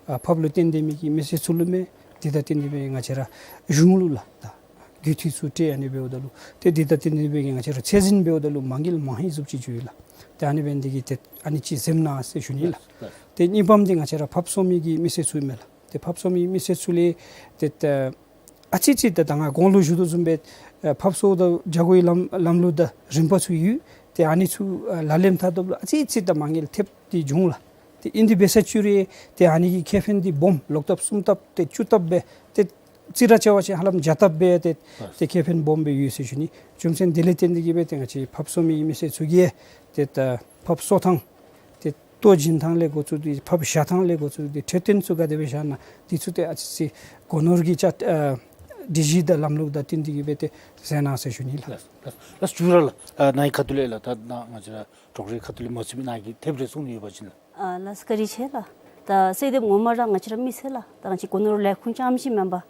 ཨ་ཕགཔ་ལུ་བརྟེན་ཏེ་མི་གི་མི་སེར་ཚུ་ལུ་མས། དེ་དང་བརྟེན་ཏེ་སྦེ་ང་བཅས་ར་གཞུང་ལུ་ལགས། ད་རྒུད་འཐུས་ཚུ་སྤྲོད་ཨ་ནི་འབདཝ་ད་ལུ་ཏེ་དེ་དང་བརྟེན་ཏེ་སྦེ་ང་བཅས་ར་ཚད་འཛིན་འབདཝ་ད་ལུ་མ་དགེ་བ་མང་ཧེང་བཟུམ་ཅིག་འགྱོ་ཡི་ལགས། ཏེ་ཨ་ནི་འབད་ནི་འདི་གིས་ཏེ་ཨ་ནི་ཅིག་འཛེམ་གནང་ཟེར་ཞུ་ནི་ལགས། ལགས། ཏེ་གཉིས་པམ་འདི་ང་བཅས་ར་ཕགཔ་གསོ་མི་གི་མི་སེར་ཚུ་མས་ལགས། ཏེ་ཕགཔ་གསོ་མི་མི་སེར་ཚུ་ལས་ཏེ་ད་ཨ་ཙི་ཅིག་ད་ད་ང་གོང་ལུ་ཞུ་དོ་བཟུམ་སྦེ་ཨ་ཕགཔ་གསོ་དང་རྒྱག་དགོ་པའི་ལམ་ལམ་ལུགས་དང་རིམ་པ་ཚུ་ཡོད། ཏེ་ཨ་ནི་ཚུ་ཨ་ལག་ལེན་འཐབ་ད་ལུ་ཨ་ཙི་ཅིག་ད་མ་དངུལ་ཐེབས་ཏེ་འབྱུང་ལགས། ཏེ་ཨིན་དེ་འབད་ས་ཅིག་རུང་ཏེ་ཨ་ནི་གི་ཁེ་ཕན་འདི་སྦོམ་ལོག་ལྟབ་གསུམ་ལྟབ་ཏེ་བཅུ་ལྟབ་སྦེ་ཏེ་རྩིས་ར་རྐྱབ་པ་ཅིན་ཧ་ལམ་བརྒྱ་ལྟབ་སྦེ་ཏེ་ལགས། ཏེ་ཁེ་ཕན་སྦོམ་སྦེ་ཡོད་ཟེར་ཞུ་ནི། རྒྱུ་མཚན་དེ་ལས་བརྟེན་ཏེ་གིས་སྦེ་ཏེ་ང་བཅས་ཕགཔ་གསོ་མི་མི་སེར་ཚུ་གིས་ཏེ་ད་ཕགཔ་གསོ་ཐངས་ཏེ་ལྟོ་བྱིན་ཐངས་ལས་འགོ་བཙུགས་ཏེ་ཕགཔ་བཞག་ཐངས་ལས་འགོ་བཙུགས་ཏེ་འཕྲོད་བསྟེན་ཚུ་ག་དེ་སྦེ་བཞག་ན་འདི་ཚུ་ཏེ་ཨ་ཙི་ཅིག་སྒོ་ནོར་གྱི་ཅ་ཨ་སྒྲིག་གཞི་དང་ལམ་ལུགས་དང་བསྟུན་ཏེ་གིས་སྦེ་ཏེ་མཛད་གནང་ཟེར་ཞུ་ནི་ལགས། ལགས་ལགས་ལགས། ཞུ་ར་ལགས། ཨ་ནཱ་གི་ཁ་ཐུག་ལས་ལགས། ད་ནཱ་ང་བཅས་ར་ཌོག་ཊར་ཁ་ཐུག་ལས་མ་ཚུད་མི་ནཱ་གི་ཐེབས་རེ་གསུང་ནི་ཡོད་པ་ཅིན་ལགས། ཨ་ལགས་བཀའ་དྲིན་ཆེ་ལགས། ད་གསལ་འདེབས་ངོ་མ་ར་ང་བཅས་ར་མི་སེར་ལགས། ད་ང་བཅས་སྒོ་ནོར་ལས་ཁུངས་རྐྱངམ་ཅིག་མེན་པར་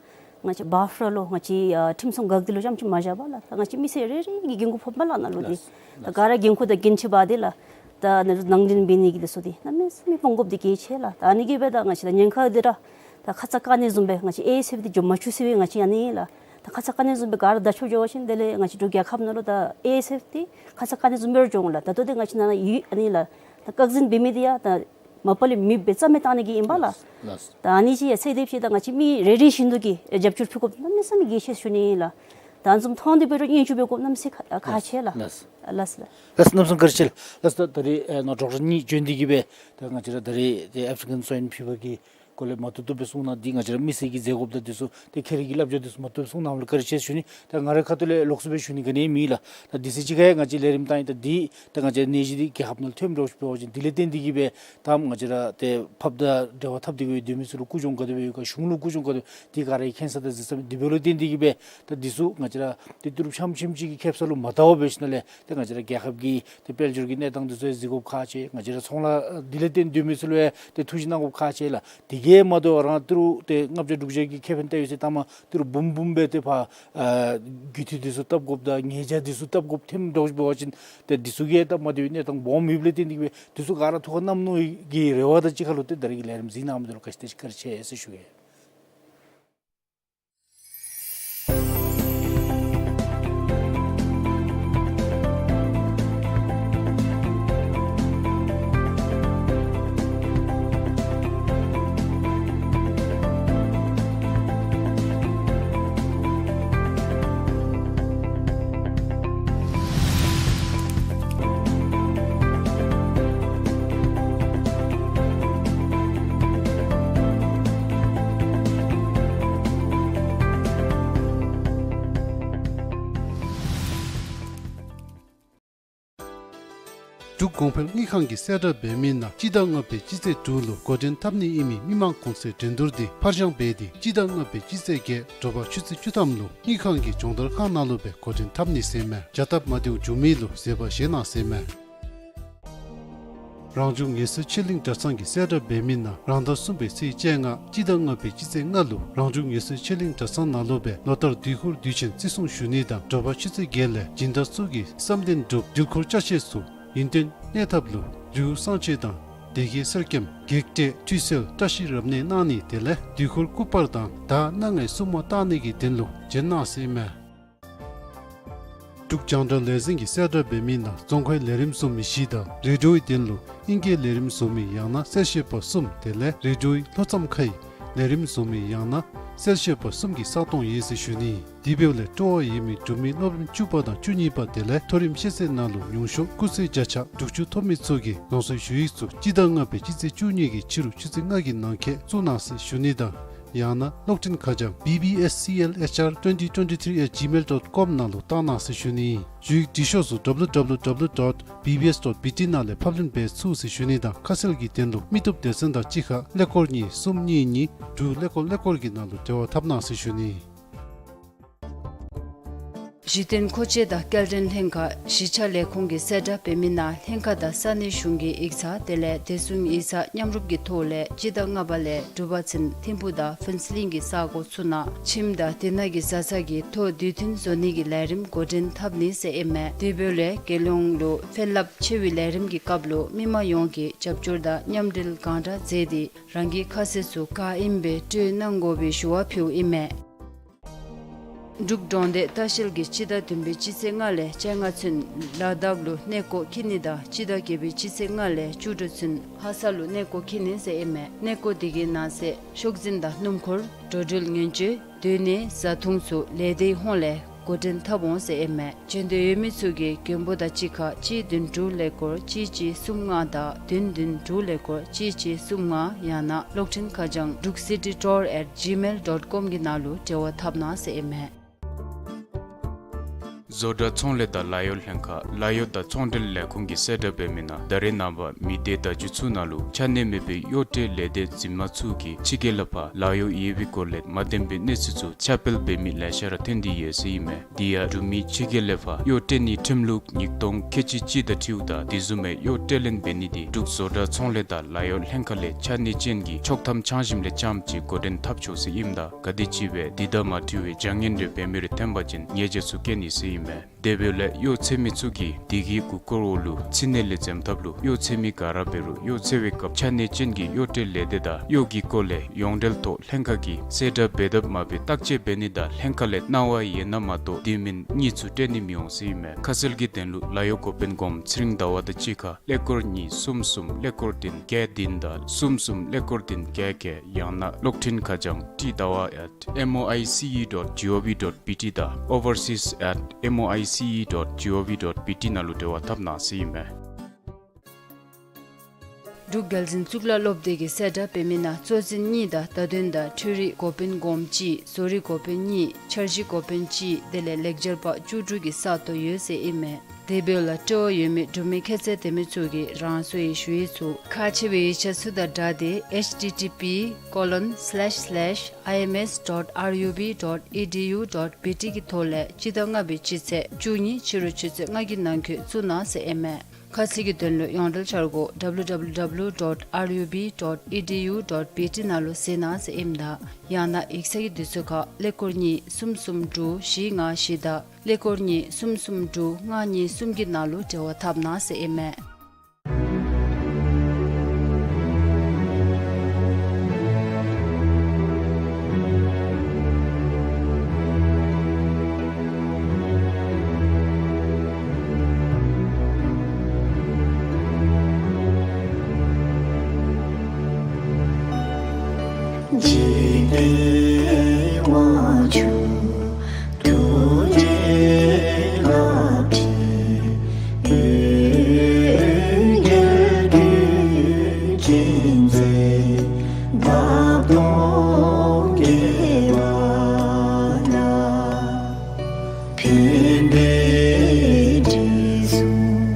ང་བཅས་བཱཕ་ར་ལུ་ང་བཅས་ཨ་ཁྲིམས་སྲུང་འགག་སྡེ་ལུ་རྐྱངམ་ཅིག་མ་བཞག་པར་ལགས། ད་ང་བཅས་མི་སེར་རེ་རེ་གིས་འགན་ཁུར་ཕོགཔ་མས་ལགས་ནཱ་ལུ་འདི། ལགས་ལགས། ད་ག་ར་འགན་ཁུར་དང་འགན་འཁྲི་འབག་སྟེ་ལགས། ད་ནང་འདྲེན་འབད་ནི་གི་འདི་ཚུ་འདི་གནམ་མེད་ས་མེད་སྤོང་དགོཔ་འདི་གལ་ཆེ་ལགས། ད་ཨ་ནི་གིས་སྦེ་ད་ང་བཅས་ད་ཉེན་ཁ་འདི་ར་ད་ཁ་ཙ་བཀག་ནི་བཟུམ་སྦེ་ང་བཅས་ཨེ་ཨེས་ཨེཕ་འདི་འགྱོ་མ་བཅུག་ཟེར་བའི་ང་བཅས་ཨ་ནི་ལགས། ད་ཁ་ཙ་བཀག་ནི་བཟུམ་སྦེ་ག་ར་བརྡ་ཆོད་འགྱོ་བ་ཅིན་དེ་ལས་ང་བཅས་འབྲུག་རྒྱལ་ཁབ་ནང་ལུ་ད་ཨེ་ཨེས་ཨེཕ་འདི་ཁ་ཙ་བཀག་ནི་བཟུམ་སྦེ་ར་འགྱོ་འོང་ལགས། ད་ལྟོ་འདི་ང་བཅས་ནང་ན་ཡོད་ཨ་ནི་ལགས། ད་བཀག་འཛིན་འབད་མི་འདི་ཡང་ད་མ་པ་ལས་མེདཔ་རྩ་མེད་བཏང་ནི་གི་ཨིན་པས་ལགས། ལགས་ལགས། ད་ཨ་ནི་ཅིག་ཡང་གསལ་འདེབས་ཅིག་ད་ང་བཅས་མི་རེ་རེ་བཞིན་དུ་གིས་རྒྱབ་སྐྱོར་ཕུལ་དགོཔ་གནམ་མེད་ས་མེད་གལ་ཆེ་ཟེར་ཞུ་ནི་ཨིན་ལགས། ད་ཨ་ནི་བཟུམ་མཐོང་སྟེ་འབད་རུང་སྙན་ཞུ་འབད་དགོཔ་གནམ་མེད་ས་མེད་ཁག་ཁག་ཆེ་ལགས། ལགས་ལགས། ལགས་ལགས། ལགས་གནམ་མེད་ས་མེད་བཀའ་དྲིན་ཆེ་ལགས། ལགས་ད་ད་རེས་ཨེ་ནཱ་ཌོག་ཊར་གཉིས་བྱོན་ཏེ་གིས་སྦེ་ད་ང་བཅས་ར་ད་རེས་ཏེ་ཨེཕ་རི་ཀན་སོའིན་ཕི་བར་གྱི་ སྐོར་ལས་མ་བཏུབ་བཏུབ་སྦེ་གསུང་གནང་། འདི་ང་བཅས་ར་མི་སེར་གྱི་མཛད་སྒོ་ད་འདི་ཚུ་ཏེ་ཁྱེད་རའི་གི་བསླབ་བྱ་འདི་ཚུ་མ་བཏུབ་གསུང་གནང་ལུ་བཀའ་དྲིན་ཆེ་ཞུ་ནི། ད་ང་རའི་ཁ་ཐུག་ལས་ལོགས་སུ་སྦེ་ཞུ་ནི་ག་ནི་མེད་ལགས། ད་འདི་ཚེ་གཅིག་ཁར་ཡང་ང་བཅས་ལས་རིམ་བཏང་ཡི། ད་འདི་ད་ང་བཅས་ར་ནད་གཞི་འདི་རྒྱལ་ཁབ་ནང་ལུ་ཐོནམ་འདྲཝ་ཅིག་འབད་བ་ཅིན་འདི་ལས་བརྟེན་ཏེ་གིས་སྦེ་ད་ང་བཅས་ར་ཏེ་ཕབ་དང་འབྲེལ་བ་འཐབ་སྟེ་གིས་སྡོད་མི་ཚུ་ལུ་ཀུན་སྦྱོང་ག་དེ་སྦེ་ཡོད་ག་གཞུང་ལུ་ཀུན་སྦྱོང་ག་དེ་འདི་ག་ར་མཁྱེན་ས་ད་གཟིགས་ས་མེད། དེ་འབདཝ་ལས་བརྟེན་ཏེ་གིས་སྦེ་ད་འདི་ཚུ་ང་བཅས་ར་ཏེ་ཏི་རུ་ཕྱམ་ཕྱམ་ཅིག་གི་ཁེབ་ས་ལུ་མ་བལྟ་བར་འབད་ཞིནམ་ལས་ཏེ་ང་བཅས་ར་རྒྱལ་ཁབ་ཀྱི་ཏེ་དཔལ་འབྱོར་གྱི་གནས་སྟངས་འདི་ཚུ་ཡང་གཟིགས་དགོཔ་ཁག་ཆེ། ང་བཅས་ར་ཚོང་ལཱ་འདི་ལས་བརྟེན་སྡོད་མི་ཚུ་ལུ་ཡང་ཏེ་ཐུགས་ཞིབ་གནང་དགོཔ་ཁག་ཆེ་ལགས། དེ་གིས་མ་དོ་རང་ཏི་རུ་ཏེ་ལྔ་བརྒྱ་དྲུག་བརྒྱ་གི་ཁེ་ཕན་བལྟ་ཡོད་ཟེར་ལྟ་མ་ཏི་རུ་འབུམ་འབུམ་སྦེ་ཏེ་ཕར་ཨ་རྒུད་འཐུས་འདི་ཚུ་བཏབ་དགོཔ་དང་ཉེས་བྱ་འདི་ཚུ་བཏབ་དགོཔ་ཐོནམ་འདྲཝ་ཅིག་འབད་བ་ཅིན་ཏེ་འདི་ཚུ་གིས་སྟབས་མ་བདེ་བའི་གནས་སྟངས་སྦོམ་ཡོདཔ་ལས་བརྟེན་ཏེ་གིས་སྦེ་འདི་ཚུ་ག་ར་ཐུགས་ཁར་བསྣམ་ནུག་གི་རེ་བ་དང་གཅིག་ཁར་ལུ་ཏེ་ད་རེས་ཀྱི་ལས་རིམ་གཟིགས་གནང་མི་འདི་ལུ་བཀའ་དྲིན་ཆེ་ཟེར་ཞུ་གེ། འབྲུག་གོང་འཕེལ་དངུལ་ཁང་གིས་གསལ་བསྒྲགས་འབད་མི་ནང་སྤྱི་ཟླ་ལྔ་པའི་སྤྱི་ཚེས་དྲུག་ལུ་འགོ་འདྲེན་འཐབ་ནི་ཨིན་མི་མི་མང་གུང་སེང་འགྲན་བསྡུར་འདི་ཕར་འགྱངས་འབད་དེ་སྤྱི་ཟླ་ལྔ་པའི་སྤྱི་ཚེས་བརྒྱད་དྲོ་པ་ཆུ་ཚོད་བཅུ་ཐམ་ལུ་དངུལ་ཁང་གི་སྦྱོང་བརྡར་ཁང་ནང་ལུ་སྦེ་འགོ་འདྲེན་འཐབ་ནི་ཟེར་མས། བྱ་སྟབས་མ་བདེཝ་འབྱུང་མི་ལུ་བཟོད་པ་བཞེས་གནང་ཟེར་མས། རང་བྱུང་ངལ་གསོའི་ཆོས་གླིང་གྲྭ་ཚང་གིས་གསལ་བསྒྲགས་འབད་མི་ནང་རང་ཟླ་གསུམ་པའི་ཚེས་བཅོ་ལྔ་སྤྱི་ཟླ་ལྔ་པའི་སྤྱི་ཚེས་ལྔ་ལུ་རང་བྱུང་ངལ་གསོའི་ཆོས་གླིང་གྲྭ་ཚང་ནང་ལུ་སྦེ་ལོ་ལྟར་དུས་འཁོར་དུས་ཆེན་བརྩི་སྲུང་ཞུ་ནི་དང་དྲོ་པ་ཆུ་ཚོད་བརྒྱད་ལས་སྦྱིན་བདག་ཚུ་གིས་བསམ་དོན་འགྲུབ་འདྲིལ་འཁོར་ཅ་ཆས་ཚུ་ཡུན་བརྟན་གནས་ཐབས་ལུ་ལེའུ་བསང་མཆོད་དང་སྡེ་དགེ་གསེར་སྐྱེམས་བགེགས་བསྐྲད་ཁྲུས་གསོལ་བཀྲ་ཤིས་རབ་གནས་གནང་ནི་དེ་ལས་དུས་འཁོར་སྐུ་པར་དང་དར་སྣ་ལྔའི་སྲུང་མ་བཏང་ནི་གི་དོན་ལུ་བྱོན་གནང་ཟེར་མས། འབྲུག་རྒྱང་བསྒྲགས་ལས་འཛིན་གྱིས་གསལ་བསྒྲགས་འབད་མི་ནང་རྫོང་ཁའི་ལས་རིམ་བཟོ་མི་བཞི་དང་རེ་ཌིའོའི་དོན་ལུ་ཨིང་སྐད་ལས་རིམ་བཟོ་མི་ཡང་ན་གསལ་བཤད་པ་གསུམ་དེ་ལས་རེ་ཌིའོའི་ལྷོ་མཚམས་ཁའི་ལས་རིམ་བཟོ་མི་ཡང་ན་གསལ་བཤད་པ་གསུམ་གྱི་ས་སྟོང་ཡོད་ཟེར་ཞུ་ནི། དེ་འབདཝ་ལས་སྤྲོ་བ་ཡོད་མི་འབྲུག་མི་སློབ་རིམ་བཅུ་པ་དང་བཅུ་གཉིས་པ་དེ་ལས་མཐོ་རིམ་ཤེས་ཚད་ནང་ལུ་མྱོང་ཤོག་སྐུགས་ཚད་བརྒྱ་ཆ་དྲུག་ཅུ་ཐོབ་མི་ཚུ་གིས་ལམ་སང་ཞུ་ཡིག་ཚུ་སྤྱི་ཟླ་ལྔ་པའི་སྤྱི་ཚེས་བཅུ་གཉིས་ཀྱི་ཕྱི་རུ་ཆུ་ཚོད་ལྔ་གི་ནང་འཁོད་བཙུགས་གནང་ཟེར་ཞུ་ནི་དང་ཡང་ན་གློག་འཕྲིན་ཁ་བྱང་B B S C L H R twenty twenty-three at gmail dot com ནང་ལུ་བཏང་གནང་ཟེར་ཞུ་ནི། ཞུ་ཡིག་འབྲི་ཤོག་ཚུ་W W W dot B B S dot B T ནང་ལས་ཕབ་ལེན་འབད་ཚུགས་ཟེར་ཞུ་ནི་དང་ཁ་གསལ་གྱི་དོན་ལུ་མི་བཏུབ་སྡེ་ཚན་དང་གཅིག་ཁར་ཀླད་ཀོར་གཉིས་གསུམ་གཉིས་གཉིས་དྲུག་ཀླད་ཀོར་ཀླད་ཀོར་གྱི་ནང་ལུ་འབྲེལ་བ་འཐབ་གནང་ཟེར་ཞུ་ནི། གཞི་རྟེན་མཁོ་ཆས་དང་སྐྱེལ་འདྲེན་ལྷན་ཁག་གཞིས་ཆགས་ལས་ཁུངས་ཀྱིས་གསལ་བསྒྲགས་འབད་མི་ནང་ལྷན་ཁག་དང་ས་གནས་གཞུང་གི་ཡིག་ཚང་དེ་ལས་བདེ་སྲུང་ཡིག་ཚང་མཉམ་རུབ་ཀྱི་ཐོག་ལས་སྤྱི་ཟླ་ལྔ་པ་ལས་དྲུག་པ་ཚུན་ཐིམ་ཕུག་དང་ཕུན་ཚོགས་གླིང་གི་ས་གོ་ཚུ་ནང་ཁྱིམ་དང་དེ་ནང་གི་བཟའ་ཚང་གི་ཐོ་དུས་མཐུན་བཟོ་ནི་གི་ལས་རིམ་འགོ་འདྲེན་འཐབ་ནི་ཟེར་ཨིན་མས། དེ་འབདཝ་ལས་རྒྱལ་ཡོངས་ལུ་ཕན་རླབས་ཆེ་བའི་ལས་རིམ་གྱི་སྐབས་ལུ་མི་མང་ཡོངས་ཀྱིས་རྒྱབ་སྐྱོར་དང་མཉམ་འབྲེལ་གང་དྲག་མཛད་དེ་རང་གི་ཁ་གསལ་ཚུ་ག་ཨིནམ་སྦེ་སྤྲོད་གནང་དགོ་པའི་ཞུ་བ་ཕུལཝ་ཨིན་མས། འབྲུག་གྲོང་སྡེ་ལྟ་བཤལ་གྱིས་སྤྱི་ཟླ་བདུན་པའི་སྤྱི་ཚེས་ལྔ་ལས་བཅོ་ལྔ་ཚུན་ལ་དྭགས་ལུ་གནས་སྐོར་འཁྱིད་ནི་དང་སྤྱི་ཟླ་བརྒྱད་པའི་སྤྱི་ཚེས་ལྔ་ལས་བཅུ་དྲུག་ཚུན་ལྷ་ས་ལུ་གནས་སྐོར་འཁྱིད་ནི་ཟེར་ཨིན་མས། གནས་སྐོར་དེ་གི་ནང་གསེས་ཤོག་འཛིན་དང་སྣུམ་འཁོར་འགྲོ་འགྲུལ་ཉེན་བཅོལ་སྡོད་གནས་བཟའ་འཐུང་ཚུ་ལས་སྡེའི་ཧོངས་ལས་འགོ་འདྲེན་འཐབ་འོང་ཟེར་ཨིན་མས། འབྱོན་འདོད་ཡོད་མི་ཚུ་གིས་མགོན་པོ་དང་གཅིག་ཁར་གཅིག་བདུན་དྲུག་ཀླད་ཀོར་གཅིག་གཅིག་གསུམ་ལྔ་དང་བདུན་བདུན་དྲུག་ཀླད་ཀོར་གཅིག་གཅིག་གསུམ་ལྔ་ཡང་ན་གློག་འཕྲིན་ཁ་བྱང་འབྲུག་སི་ཊི་ཊུར་ཨེཊ་ཇི་མེལ་ཌོཊ་ཀོམ་གྱི་ནང་ལུ་འབྲེལ་བ་འཐབ་གནང་ཟེར་ཨིན་མས། བཟོ་གྲྭ་ཚོང་ལས་དང་ལཱ་གཡོག་ལྷན་ཁག་ལཱ་གཡོག་དང་ཚོང་འབྲེལ་ལས་ཁུངས་ཀྱིས་གསལ་བསྒྲགས་འབད་མི་ནང་ད་རེས་ནངས་པ་མི་སྡེ་བརྡ་བརྒྱུད་ཚུ་ནང་ལུ་ཆ་གནས་མེད་པའི་གཡོག་ཁྲལ་ལས་སྡེ་འཛིན་མ་ཚུ་གིས་ཕྱི་རྒྱལ་ལས་ཕར་ལཱ་གཡོག་ཡོད་པའི་སྐོར་ལས་མ་བདེན་པའི་གནས་ཚུལ་ཚུ་ཁྱབ་སྤེལ་འབད་མི་ལེ་ཤ་ར་ཐོན་ཏེ་ཡོད་ཟེར་ཨིན་མས། དེ་ཡང་འབྲུག་མི་ཕྱི་རྒྱལ་ལས་ཕར་གཡོག་སྤྲོད་ནིའི་ཁྲིམས་ལུགས་ཉིས་སྟོང་ཁལ་གཅིག་གཅིག་དང་འཁྲིལཝ་ད་དེ་བཟུམ་མའི་གཡོག་སྤྲོད་ལེན་འབད་ནི་དེ་འབྲུག་བཟོ་གྲྭ་ཚོང་ལས་དང་ལཱ་གཡོག་ལྷན་ཁག་ལས་ཆ་གནས་ཅན་གྱི་ཆོག་ཐམ་ཚང་ཞིནམ་ལས་རྐྱངམ་ཅིག་འགོ་འདྲེན་འཐབ་ཆོག་ཟེར་ཨིནམ་ད་ག་དེམ་ཅིག་སྦེ་དེ་དང་མ་འཁྲིལ་བའི་བྱ་ངན་རེ་འབད་མི་རེ་ཐོན་པ་ཅིན་ཉེས་བྱ་ཚུ་བཀལ་ནི་ཟེར་ཨིན་མས། དེ་འབདཝ་ལས་གཡོག་འཚོལ་མི་ཚུ་གིས་དེ་གི་མགུ་སྐོར་འོག་ལུ་ཕྱི་ནང་ལས་འཛེམ་ཐབས་ལུ་གཡོག་འཚོལ་མི་ག་ར་འབད་རུང་གཡོག་འཚོལ་བའི་སྐབས་ཆ་གནས་ཅན་གྱི་གཡོག་སྤྲོད་ལས་སྡེ་དང་གཡོག་གི་སྐོར་ལས་ཡོངས་འབྲེལ་ཐོག་ལྷན་ཁག་གིས་གསལ་བསྒྲགས་འབད་དཔ་མ་འབད་བརྟག་དཔྱད་འབད་ནི་དང་ལྷན་ཁག་ལས་གནང་བ་ཡོད་ན་མ་གཏོགས་དེ་མེན་གཉིས་ཚུ་སྤྲོད་ནི་མི་འོང་ཟེར་ཨིན་མས། ཁ་གསལ་གྱི་དོན་ལུ་ལཱ་གཡོག་འགོ་དཔོན་སྒོམ་ཚེ་རིང་ཟླ་བ་དང་གཅིག་ཁར་ཀླད་ཀོར་གཉིས་གསུམ་གསུམ་ཀླད་ཀོར་བདུན་བརྒྱད་བདུན་དང་གསུམ་གསུམ་ཀླད་ཀོར་བདུན་བརྒྱད་བརྒྱད་ཡང་ན་གློག་འཕྲིན་ཁ་བྱང་ཊི་ཟླ་བ་at M O I C E dot G O V dot B T དང་overseas at M O I C E dot G O V dot B T ནང་ལུ་འབྲེལ་བ་འཐབ་གནང་ཟེར་ཨིན་མས། འབྲུག་རྒྱལ་འཛིན་གཙུག་ལག་སློབ་སྡེ་གི་གསལ་བསྒྲགས་སྤེལ་མི་ནང་གཙོ་འཛིན་གཉིས་དང་བརྡ་དོན་དང་འཕྲུལ་རིག་འགོ་དཔོན་སྒོམ་གཅིག། བཟོ་རིག་འགོ་དཔོན་གཉིས། འཆར་གཞི་འགོ་དཔོན་གཅིག། དེ་ལས་ལེགས་སྦྱར་པ་བཅུ་དྲུག་གི་ས་སྟོང་ཡོད་ཟེར་ཨིན་མས། དེ་འབདཝ་ལས་སྤྲོ་བ་ཡོད་མི་འབྲུག་མི་ཁྱད་ཚད་ལྡན་མི་ཚུ་གིས་རང་སོའི་ཞུ་ཡིག་ཚུ་ཁག་ཆེ་བའི་ཡིག་ཆ་ཚུ་དང་སྦྲགས་ཏེ་H T T P colon slash slash I M S dot R U B dot E D U dot B T གི་ཐོག་ལས་སྤྱི་ཟླ་ལྔ་པའི་སྤྱི་ཚེས་བཅུ་གཉིས་ཕྱི་རུ་ཆུ་ཚོད་ལྔ་གི་ནང་འཁོད་བཙུགས་གནང་ཟེར་ཨིན་མས། ཁ་གསལ་གྱི་དོན་ལུ་ཡོངས་འབྲེལ་འཆར་སྒོ་W W W dot R U B dot E D U dot B T ནང་ལུ་གཟིགས་གནང་ཟེར་ཨིནམ་ད་ཡང་ན་ཡིག་ཚང་གི་དུས་ཚོད་ཁར་ཀླད་ཀོར་གཉིས་གསུམ་གསུམ་དྲུག་བཞི་ལྔ་བཞི་དང་ཀླད་ཀོར་གཉིས་གསུམ་གསུམ་དྲུག་ལྔ་གཉིས་གསུམ་གྱི་ནང་ལུ་འབྲེལ་བ་འཐབ་གནང་ཟེར་ཨིན་མས། འཇིག་རྟེན་དབང་ཕྱུག་ཐུགས་རྗེའི་རླབས་ཕྲེང་འོད་གསལ་དུས་ཀྱི་མཛེས་འདབ་སྟོང་བརྒྱད་པ་ན། ཕན་བདེའི་དྲི་བསུང་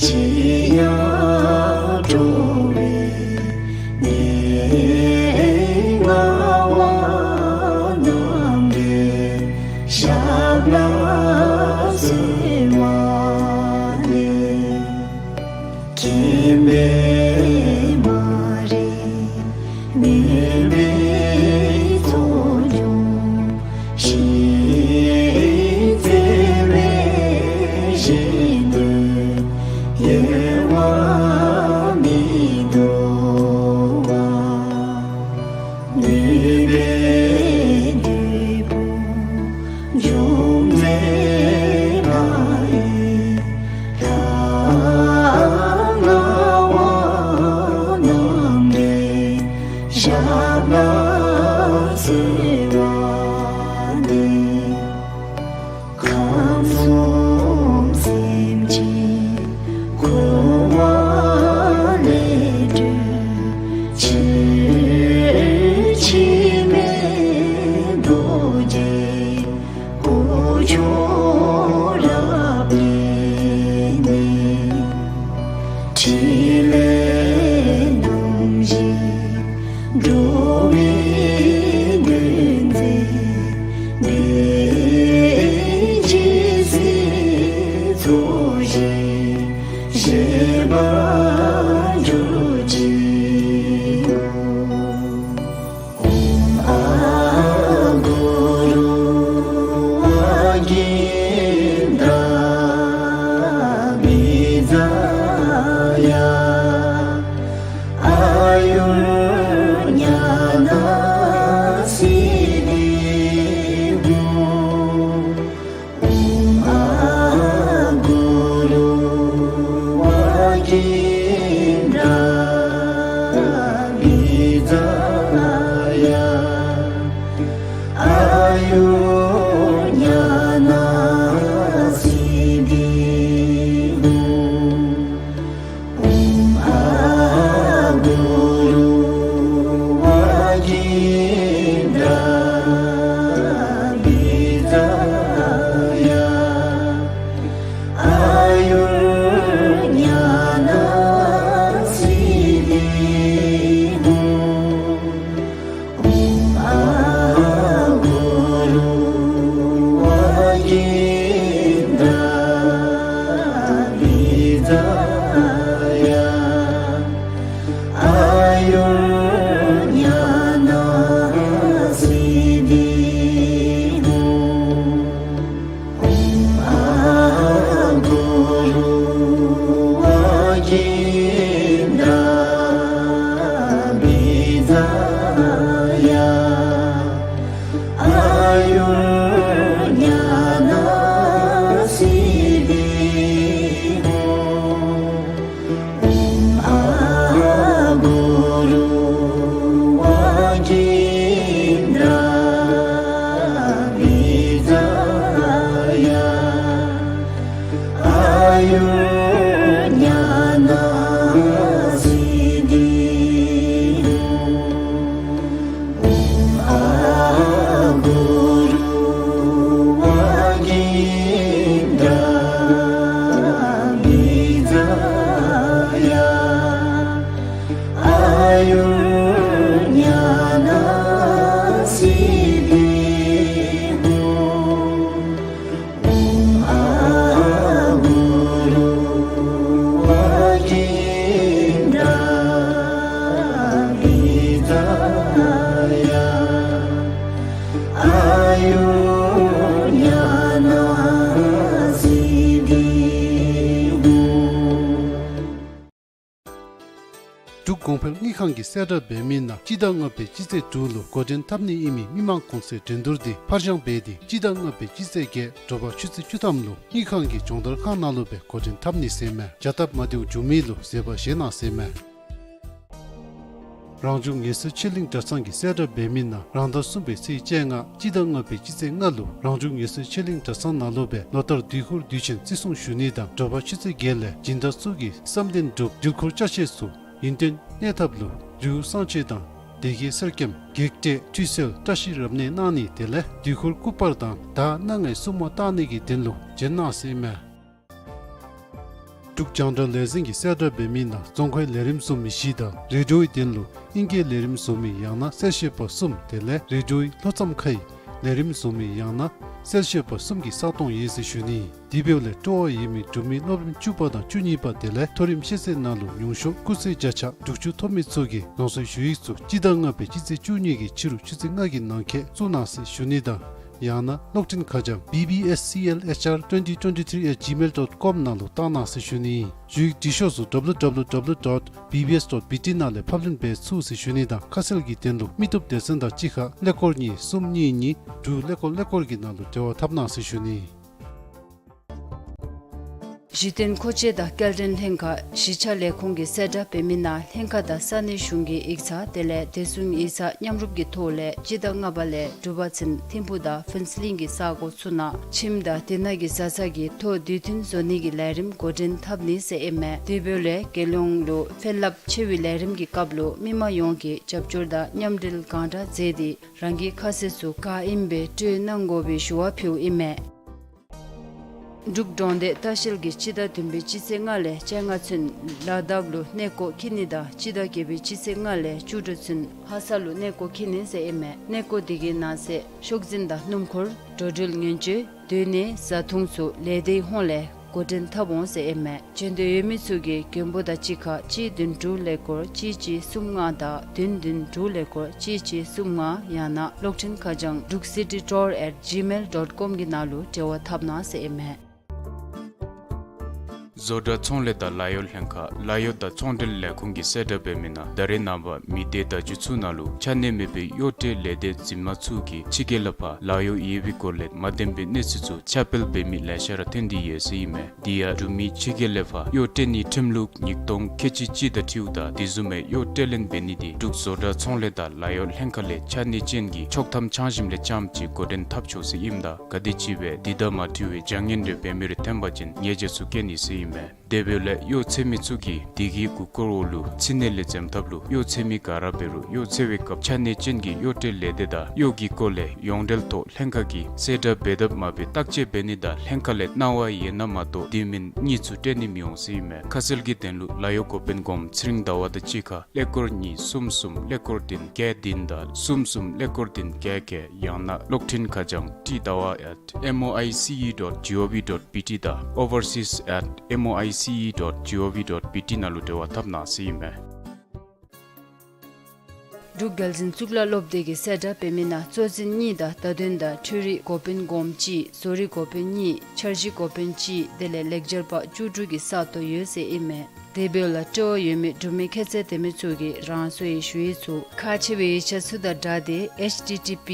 ཅི་ཡང་སྤྲོ་བའི་གནས་ལྔ་བ་རྣམ་འདྲེན་ཞབས་ལ་གསོལ་བ་འདེབས། མཁྱེན་པའི་མ་རིག་མུན་པའི་ཚོགས་འཇོམས་ཤིང་བརྩེ་བའི་ཞིང་དུ་གཡེང་བ་མི་འདོར་བ། ནུས་པའི་བདུད་དཔུང་འཇོམས་མཛད་ལྷ་ཡི་ལྷ་ལྔ་བ་རྣམ་འདྲེན་ཞབས་ལ་གསོལ་བ་འདེབས། ཁམས་གསུམ་སེམས་ཅན་འཁོར་བ་ལས་སྒྲོལ་ཕྱིར་འཆི་མེད་རྡོ་རྗེ་སྐུ་མཆོག་རབ་བརྟན་ནས། ཕྲིན་ལས་རྣམ་བཞི་འགྲོ་བའི་དོན་མཛད་པའི་རྒྱལ་སྲས་ཚོགས་ཞིང་གཤེགས་པར་གྱུར་ཅིག། ཨོཾ་ཨཱཿུ་རུ་ཝཱ་ཀྱིནྡྲ་བི་ཛ་ཡ། ཨཱ་ཡུར་ཉ་ན་སིདྡྷི་ཧཱུྃ། ཨོཾ་ཨཱཿུ་རུ་ཝཱ་ཀྱིནྡྲ་བི་ཛ་ཡ། ཨཱ་ཡུར་ཉ་ན་སིདྡྷི་ཧཱུྃ། ཨོཾ་ཨཱཿུ་རུ་ཝཱ་ཀྱིནྡྲ་བི་ཛ་ཡ། ཨཱ་ཡུར་ཉ་ན་སིདྡྷི་ཧཱུྃ། ཨོཾ་ཨཱཿུ་རུ་ འབྲུག་གོང་འཕེལ་དངུལ་ཁང་གིས་གསལ་བསྒྲགས་འབད་མི་ནང་སྤྱི་ཟླ་ལྔ་པའི་སྤྱི་ཚེས་དྲུག་ལུ་འགོ་འདྲེན་འཐབ་ནི་ཨིན་མི་མི་མང་གུང་སེང་འགྲན་བསྡུར་འདི་ཕར་འགྱངས་འབད་དེ་སྤྱི་ཟླ་ལྔ་པའི་སྤྱི་ཚེས་བརྒྱད་དྲོ་པ་ཆུ་ཚོད་བཅུ་ཐམ་ལུ་དངུལ་ཁང་གི་སྦྱོང་བརྡར་ཁང་ནང་ལུ་སྦེ་འགོ་འདྲེན་འཐབ་ནི་ཟེར་མས། བྱ་སྟབས་མ་བདེཝ་བྱུང་མི་ལུ་བཟོད་པ་བཞེས་གནང་ཟེར་མས། རང་བྱུང་ངལ་གསོའི་ཆེད་གླིང་གྲྭ་ཚང་གིས་གསལ་བསྒྲགས་འབད་མི་ནང་རང་ཟླ་གསུམ་པའི་ཚེས་བཅོ་ལྔ་སྤྱི་ཟླ་ལྔ་པའི་སྤྱི་ཚེས་ལྔ་ལུ་རང་བྱུང་ངལ་གསོའི་ཆེད་གླིང་གྲྭ་ཚང་ནང་ལུ་སྦེ་ལོ་ལྟར་དུས་འཁོར་དུས་ཆེན་བརྩི་སྲུང་ཞུ་ནི་དང་དྲོ་པ་ཆུ་ཚོད་བརྒྱད་ལས་སྦྱིན་བདག་ཚུ་གིས་བསམ་དོན་འགྲུབ་འགྲུལ་འཁོར་ཅ་ཆས་ཚུ་ཡུན་བརྟན་གནས་ཐབས་ལུ་རི་བོ་གསང་ཆེན་དང་སྡེ་དགེ་གསེར་སྐྱེམས་བགེགས་བསྐྲད་ཁྲུས་གསོལ་བཀྲ་ཤིས་རབ་གནས་གནང་ནི་དེ་ལས་དུས་འཁོར་སྐུ་པར་དང་ད་གནངས་ངེ་སྲུང་མ་བཏང་ནི་གི་དོན་ལུ་བྱོན་གནང་ཟེར་མས། འབྲུག་རྒྱང་བསྒྲགས་ལས་འཛིན་གྱིས་གསལ་བསྒྲགས་འབད་མི་ནང་རྫོང་ཁའི་ལས་རིམ་བཟོ་མི་བཞི་དང་རེ་ཌི་ཡོའི་དོན་ལུ་ཨིང་སྐད་ལས་རིམ་བཟོ་མི་ཡང་ན་གསལ་བཤད་པ་གསུམ་དེ་ལས་རེ་ཌི་ཡོའི་ལྷོ་མཚམས་ཁའི་ལས་རིམ་བཟོ་མི་ཡང་ན་གསལ་བཤད་པ་གསུམ་གྱི་ས་སྟོང་ཡོད་ཟེར་ཞུ་ནི། དེ་འབདཝ་ལས་སྤྲོ་བ་ཡོད་མི་འབྲུག་མི་སློབ་རིམ་བཅུ་པ་དང་བཅུ་གཉིས་པ་དེ་ལས་མཐོ་རིམ་ཤེས་ཚད་ནང་ལུ་ཉུང་ཤོས་སྐུགས་ཚད་བརྒྱ་ཆ་དྲུག་ཅུ་ཐོབ་མི་ཚུ་གིས་རང་སོའི་ཞུ་ཡིག་ཚུ་སྤྱི་ཟླ་ལྔ་པའི་སྤྱི་ཚེས་བཅུ་གཉིས་ཀྱི་ཕྱི་རུ་ཆུ་ཚོད་ལྔ་གི་ནང་འཁོད་བཙུགས་གནང་ཟེར་ཞུ་ནི་དང་ཡང་ན་གློག་འཕྲིན་ཁ་བྱང་B B S C L H R twenty twenty-three at gmail dot com ནང་ལུ་བཏང་གནང་ཟེར་ཞུ་ནི། ཞུ་ཡིག་འབྲི་ཤོག་ཚུ་W W W dot B B S dot B T ནང་ལས་ཕབ་ལེན་འབད་ཚུགས་ཟེར་ཞུ་ནི་དང་ཁ་གསལ་གྱི་དོན་ལུ་མི་བཏུབ་སྡེ་ཚན་དང་གཅིག་ཁར་ཀླད་ཀོར་གཉིས་གསུམ་གཉིས་གཉིས་དྲུག་ཀླད་ཀོར་ཀླད་ཀོར་གྱི་ནང་ལུ་འབྲེལ་བ་འཐབ་གནང་ཟེར་ཞུ་ནི། གཞི་རྟེན་མཁོ་ཆས་དང་སྐྱེལ་འདྲེན་ལྷན་ཁག་གཞིས་ཆགས་ལས་ཁུངས་ཀྱིས་གསལ་བསྒྲགས་འབད་མི་ནང་ལྷན་ཁག་དང་ས་གནས་གཞུང་གི་ཡིག་ཚང་དེ་ལས་བདེ་སྲུང་ཡིག་ཚང་མཉམ་རུབ་ཀྱི་ཐོག་ལས་སྤྱི་ཟླ་ལྔ་པ་ལས་དྲུག་པ་ཚུན་ཐིམ་ཕུག་དང་ཕུན་ཚོགས་གླིང་གི་ས་གོ་ཚུ་ནང་ཁྱིམ་དང་དེ་ནང་གི་བཟའ་ཚང་གི་ཐོ་དུས་མཐུན་བཟོ་ནི་གི་ལས་རིམ་འགོ་འདྲེན་འཐབ་ནི་ཟེར་ཨིན་མས། དེ་འབདཝ་ལས་རྒྱལ་ཡོངས་ལུ་ཕན་རླབས་ཆེ་བའི་ལས་རིམ་གྱི་སྐབས་ལུ་མི་མང་ཡོངས་ཀྱིས་རྒྱབ་སྐྱོར་དང་མཉམ་འབྲེལ་གང་དྲག་མཛད་དེ་རང་གི་ཁ་གསལ་ཚུ་ག་ཨིནམ་སྦེ་སྤྲོད་གནང་དགོ་པའི་ཞུ་བ་ཕུལཝ་ཨིན་མས། འབྲུག་གྲོང་སྡེ་ལྟ་བཤལ་གྱིས་སྤྱི་ཟླ་བདུན་པའི་སྤྱི་ཚེས་ལྔ་ལས་བཅོ་ལྔ་ཚུན་ལ་དྭགས་ལུ་གནས་སྐོར་འཁྱིད་ནི་དང་སྤྱི་ཟླ་བརྒྱད་པའི་སྤྱི་ཚེས་ལྔ་ལས་བཅུ་དྲུག་ཚུན་ལྷ་ས་ལུ་གནས་སྐོར་འཁྱིད་ནི་ཟེར་ཨིན་མས། གནས་སྐོར་དེ་གི་ནང་གསེས་ཤོག་འཛིན་དང་སྣུམ་འཁོར་འགྲོ་འགྲུལ་ཉེན་བཅོལ་སྡོད་གནས་བཟའ་འཐུང་ཚུ་ལས་སྡེའི་ཧོངས་ལས་འགོ་འདྲེན་འཐབ་འོང་ཟེར་ཨིན་མས། འབྱོན་འདོད་ཡོད་མི་ཚུ་གིས་མགོན་པོ་དང་གཅིག་ཁར་གཅིག་བདུན་དྲུག་ཀླད་ཀོར་གཅིག་གཅིག་གསུམ་ལྔ་དང་བདུན་བདུན་དྲུག་ཀླད་ཀོར་གཅིག་གཅིག་གསུམ་ལྔ་ཡང་ན་གློག་འཕྲིན་ཁ་བྱང་འབྲུག་སི་ཊི་ཊུར་ཨེཊ་ཇི་མེལ་ཌོཊ་ཀོམ་གྱི་ནང་ལུ་འབྲེལ་བ་འཐབ་གནང་ཟེར་ཨིན་མས། བཟོ་གྲྭ་ཚོང་ལས་དང་ལཱ་གཡོག་ལྷན་ཁག་ལཱ་གཡོག་དང་ཚོང་འབྲེལ་ལས་ཁུངས་ཀྱིས་གསལ་བསྒྲགས་འབད་མི་ནང་ད་རེས་ནངས་པ་མི་སྡེ་བརྡ་བརྒྱུད་ཚུ་ནང་ལུ་ཆ་གནས་མེད་པའི་གཡོག་ཁྲལ་ལས་སྡེ་འཛིན་མ་ཚུ་གིས་ཕྱི་རྒྱལ་ལས་ཕར་ལཱ་གཡོག་ཡོད་པའི་སྐོར་ལས་མ་བདེན་པའི་གནས་ཚུལ་ཚུ་ཁྱབ་སྤེལ་འབད་མི་ལེ་ཤ་ར་ཐོན་ཏེ་ཡོད་ཟེར་ཨིན་མས། དེ་ཡང་འབྲུག་མི་ཕྱི་རྒྱལ་ལས་ཕར་གཡོག་སྤྲོད་ནིའི་ཁྲིམས་ལུགས་ཉིས་སྟོང་ཁལ་གཅིག་གཅིག་དང་འཁྲིལཝ་ད་དེ་བཟུམ་མའི་གཡོག་སྤྲོད་ལེན་འབད་ནི་དེ་འབྲུག་བཟོ་གྲྭ་ཚོང་ལས་དང་ལཱ་གཡོག་ལྷན་ཁག་ལས་ཆ་གནས་ཅན་གྱི་ཆོག་ཐམ་འཆང་ཞིནམ་ལས་རྐྱངམ་ཅིག་འགོ་འདྲེན་འཐབ་ཆོག་ཟེར་ཨིནམ་ད་ག་དེམ་ཅིག་སྦེ་དེ་དང་མ་འཁྲིལ་བའི་བྱ་ངན་རེ་འབད་མི་རེ་ཐོན་པ་ཅིན་ཉེས་བྱ་ཚུ་བཀལ་ནི་ཟེར་ཨིན་མས། དེ་འབདཝ་ལས་གཡོག་འཚོལ་མི་ཚུ་གིས་དེ་གི་མགུ་སྐོར་འོག་ལུ་ཕྱི་ནང་ལས་འཛེམ་ཐབས་ལུ་གཡོག་འཚོལ་མི་ག་ར་འབད་རུང་གཡོག་འཚོལ་བའི་སྐབས་ཆ་གནས་ཅན་གྱི་གཡོག་སྤྲོད་ལས་སྡེ་དང་གཡོག་གི་སྐོར་ལས་ཡོངས་འབྲེལ་ཐོག་ལྷན་ཁག་གིས་གསལ་བསྒྲགས་འབད་དཔ་མ་འབད་བརྟག་དཔྱད་འབད་ནི་དང་ལྷན་ཁག་ལས་གནང་བ་ཡོད་ན་མ་གཏོགས་དེ་མིན་གཉིས་ཚུ་སྤྲོད་ནི་མི་འོང་ཟེར་ཨིན་མས། ཁ་གསལ་གྱི་དོན་ལུ་ལཱ་གཡོག་འགོ་དཔོན་སྒོམ་ཚེ་རིང་ཟླ་བ་དང་གཅིག་ཁར་ཀླད་ཀོར་གཉིས་གསུམ་གསུམ་ཀླད་ཀོར་བདུན་བརྒྱད་བདུན་དང་གསུམ་གསུམ་ཀླད་ཀོར་བདུན་བརྒྱད་བརྒྱད་ཡང་ན་གློག་འཕྲིན་ཁ་བྱང་ཏི་ཟླ་བ་at M O I C E dot G O V dot B T དང་overseas at M O I C E dot G O V dot B T ནང་ལུ་འབྲེལ་བ་འཐབ་གནང་ཟེར་ཨིན་མས། འབྲུག་རྒྱལ་འཛིན་གཙུག་ལག་སློབ་སྡེ་གིས་གསལ་བསྒྲགས་འབད་མི་ནང་གཙོ་འཛིན་གཉིས་དང་བརྡ་དོན་དང་འཕྲུལ་རིག་འགོ་དཔོན་སྒོམ་གཅིག་བཟོ་རིག་འགོ་དཔོན་གཉིས་འཆར་གཞི་འགོ་དཔོན་གཅིག་དེ་ལས་ལེགས་སྦྱར་པ་བཅུ་དྲུག་གི་ས་སྟོང་ཡོད་ཟེར་ཨིན་མས། དེ་འབདཝ་ལས་སྤྲོ་བ་ཡོད་མི་འབྲུག་མི་ཁྱད་ཚད་ལྡན་མི་ཚུ་གིས་རང་སོའི་ཞུ་ཡིག་ཚུ་ཁག་ཆེ་བའི་ཡིག་ཆ་ཚུ་དང་སྦྲགས་ཏེ་H T T P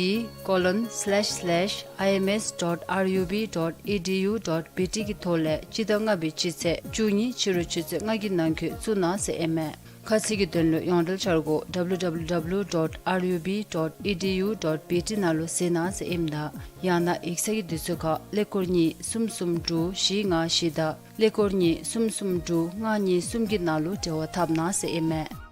colon slash slash I M S dot R U B dot E D U dot B T གི་ཐོག་ལས་སྤྱི་ཟླ་ལྔ་པའི་སྤྱི་ཚེས་བཅུ་གཉིས་ཕྱི་རུ་ཆུ་ཚོད་ལྔ་གི་ནང་འཁོད་བཙུགས་གནང་ཟེར་ཨིན་མས། ཁ་གསལ་གྱི་དོན་ལུ་ཡོངས་འབྲེལ་འཆར་སྒོ་W W W dot R U B dot E D U dot B T ནང་ལུ་གཟིགས་གནང་ཟེར་ཨིནམ་ད་ཡང་ན་ཡིག་ཚང་གི་དུས་ཚོད་ཁར་ཀླད་ཀོར་གཉིས་གསུམ་གསུམ་དྲུག་བཞི་ལྔ་བཞི་དང་ཀླད་ཀོར་གཉིས་གསུམ་གསུམ་དྲུག་ལྔ་གཉིས་གསུམ་གྱི་ནང་ལུ་འབྲེལ་བ་འཐབ་གནང་ཟེར་ཨིན་མས།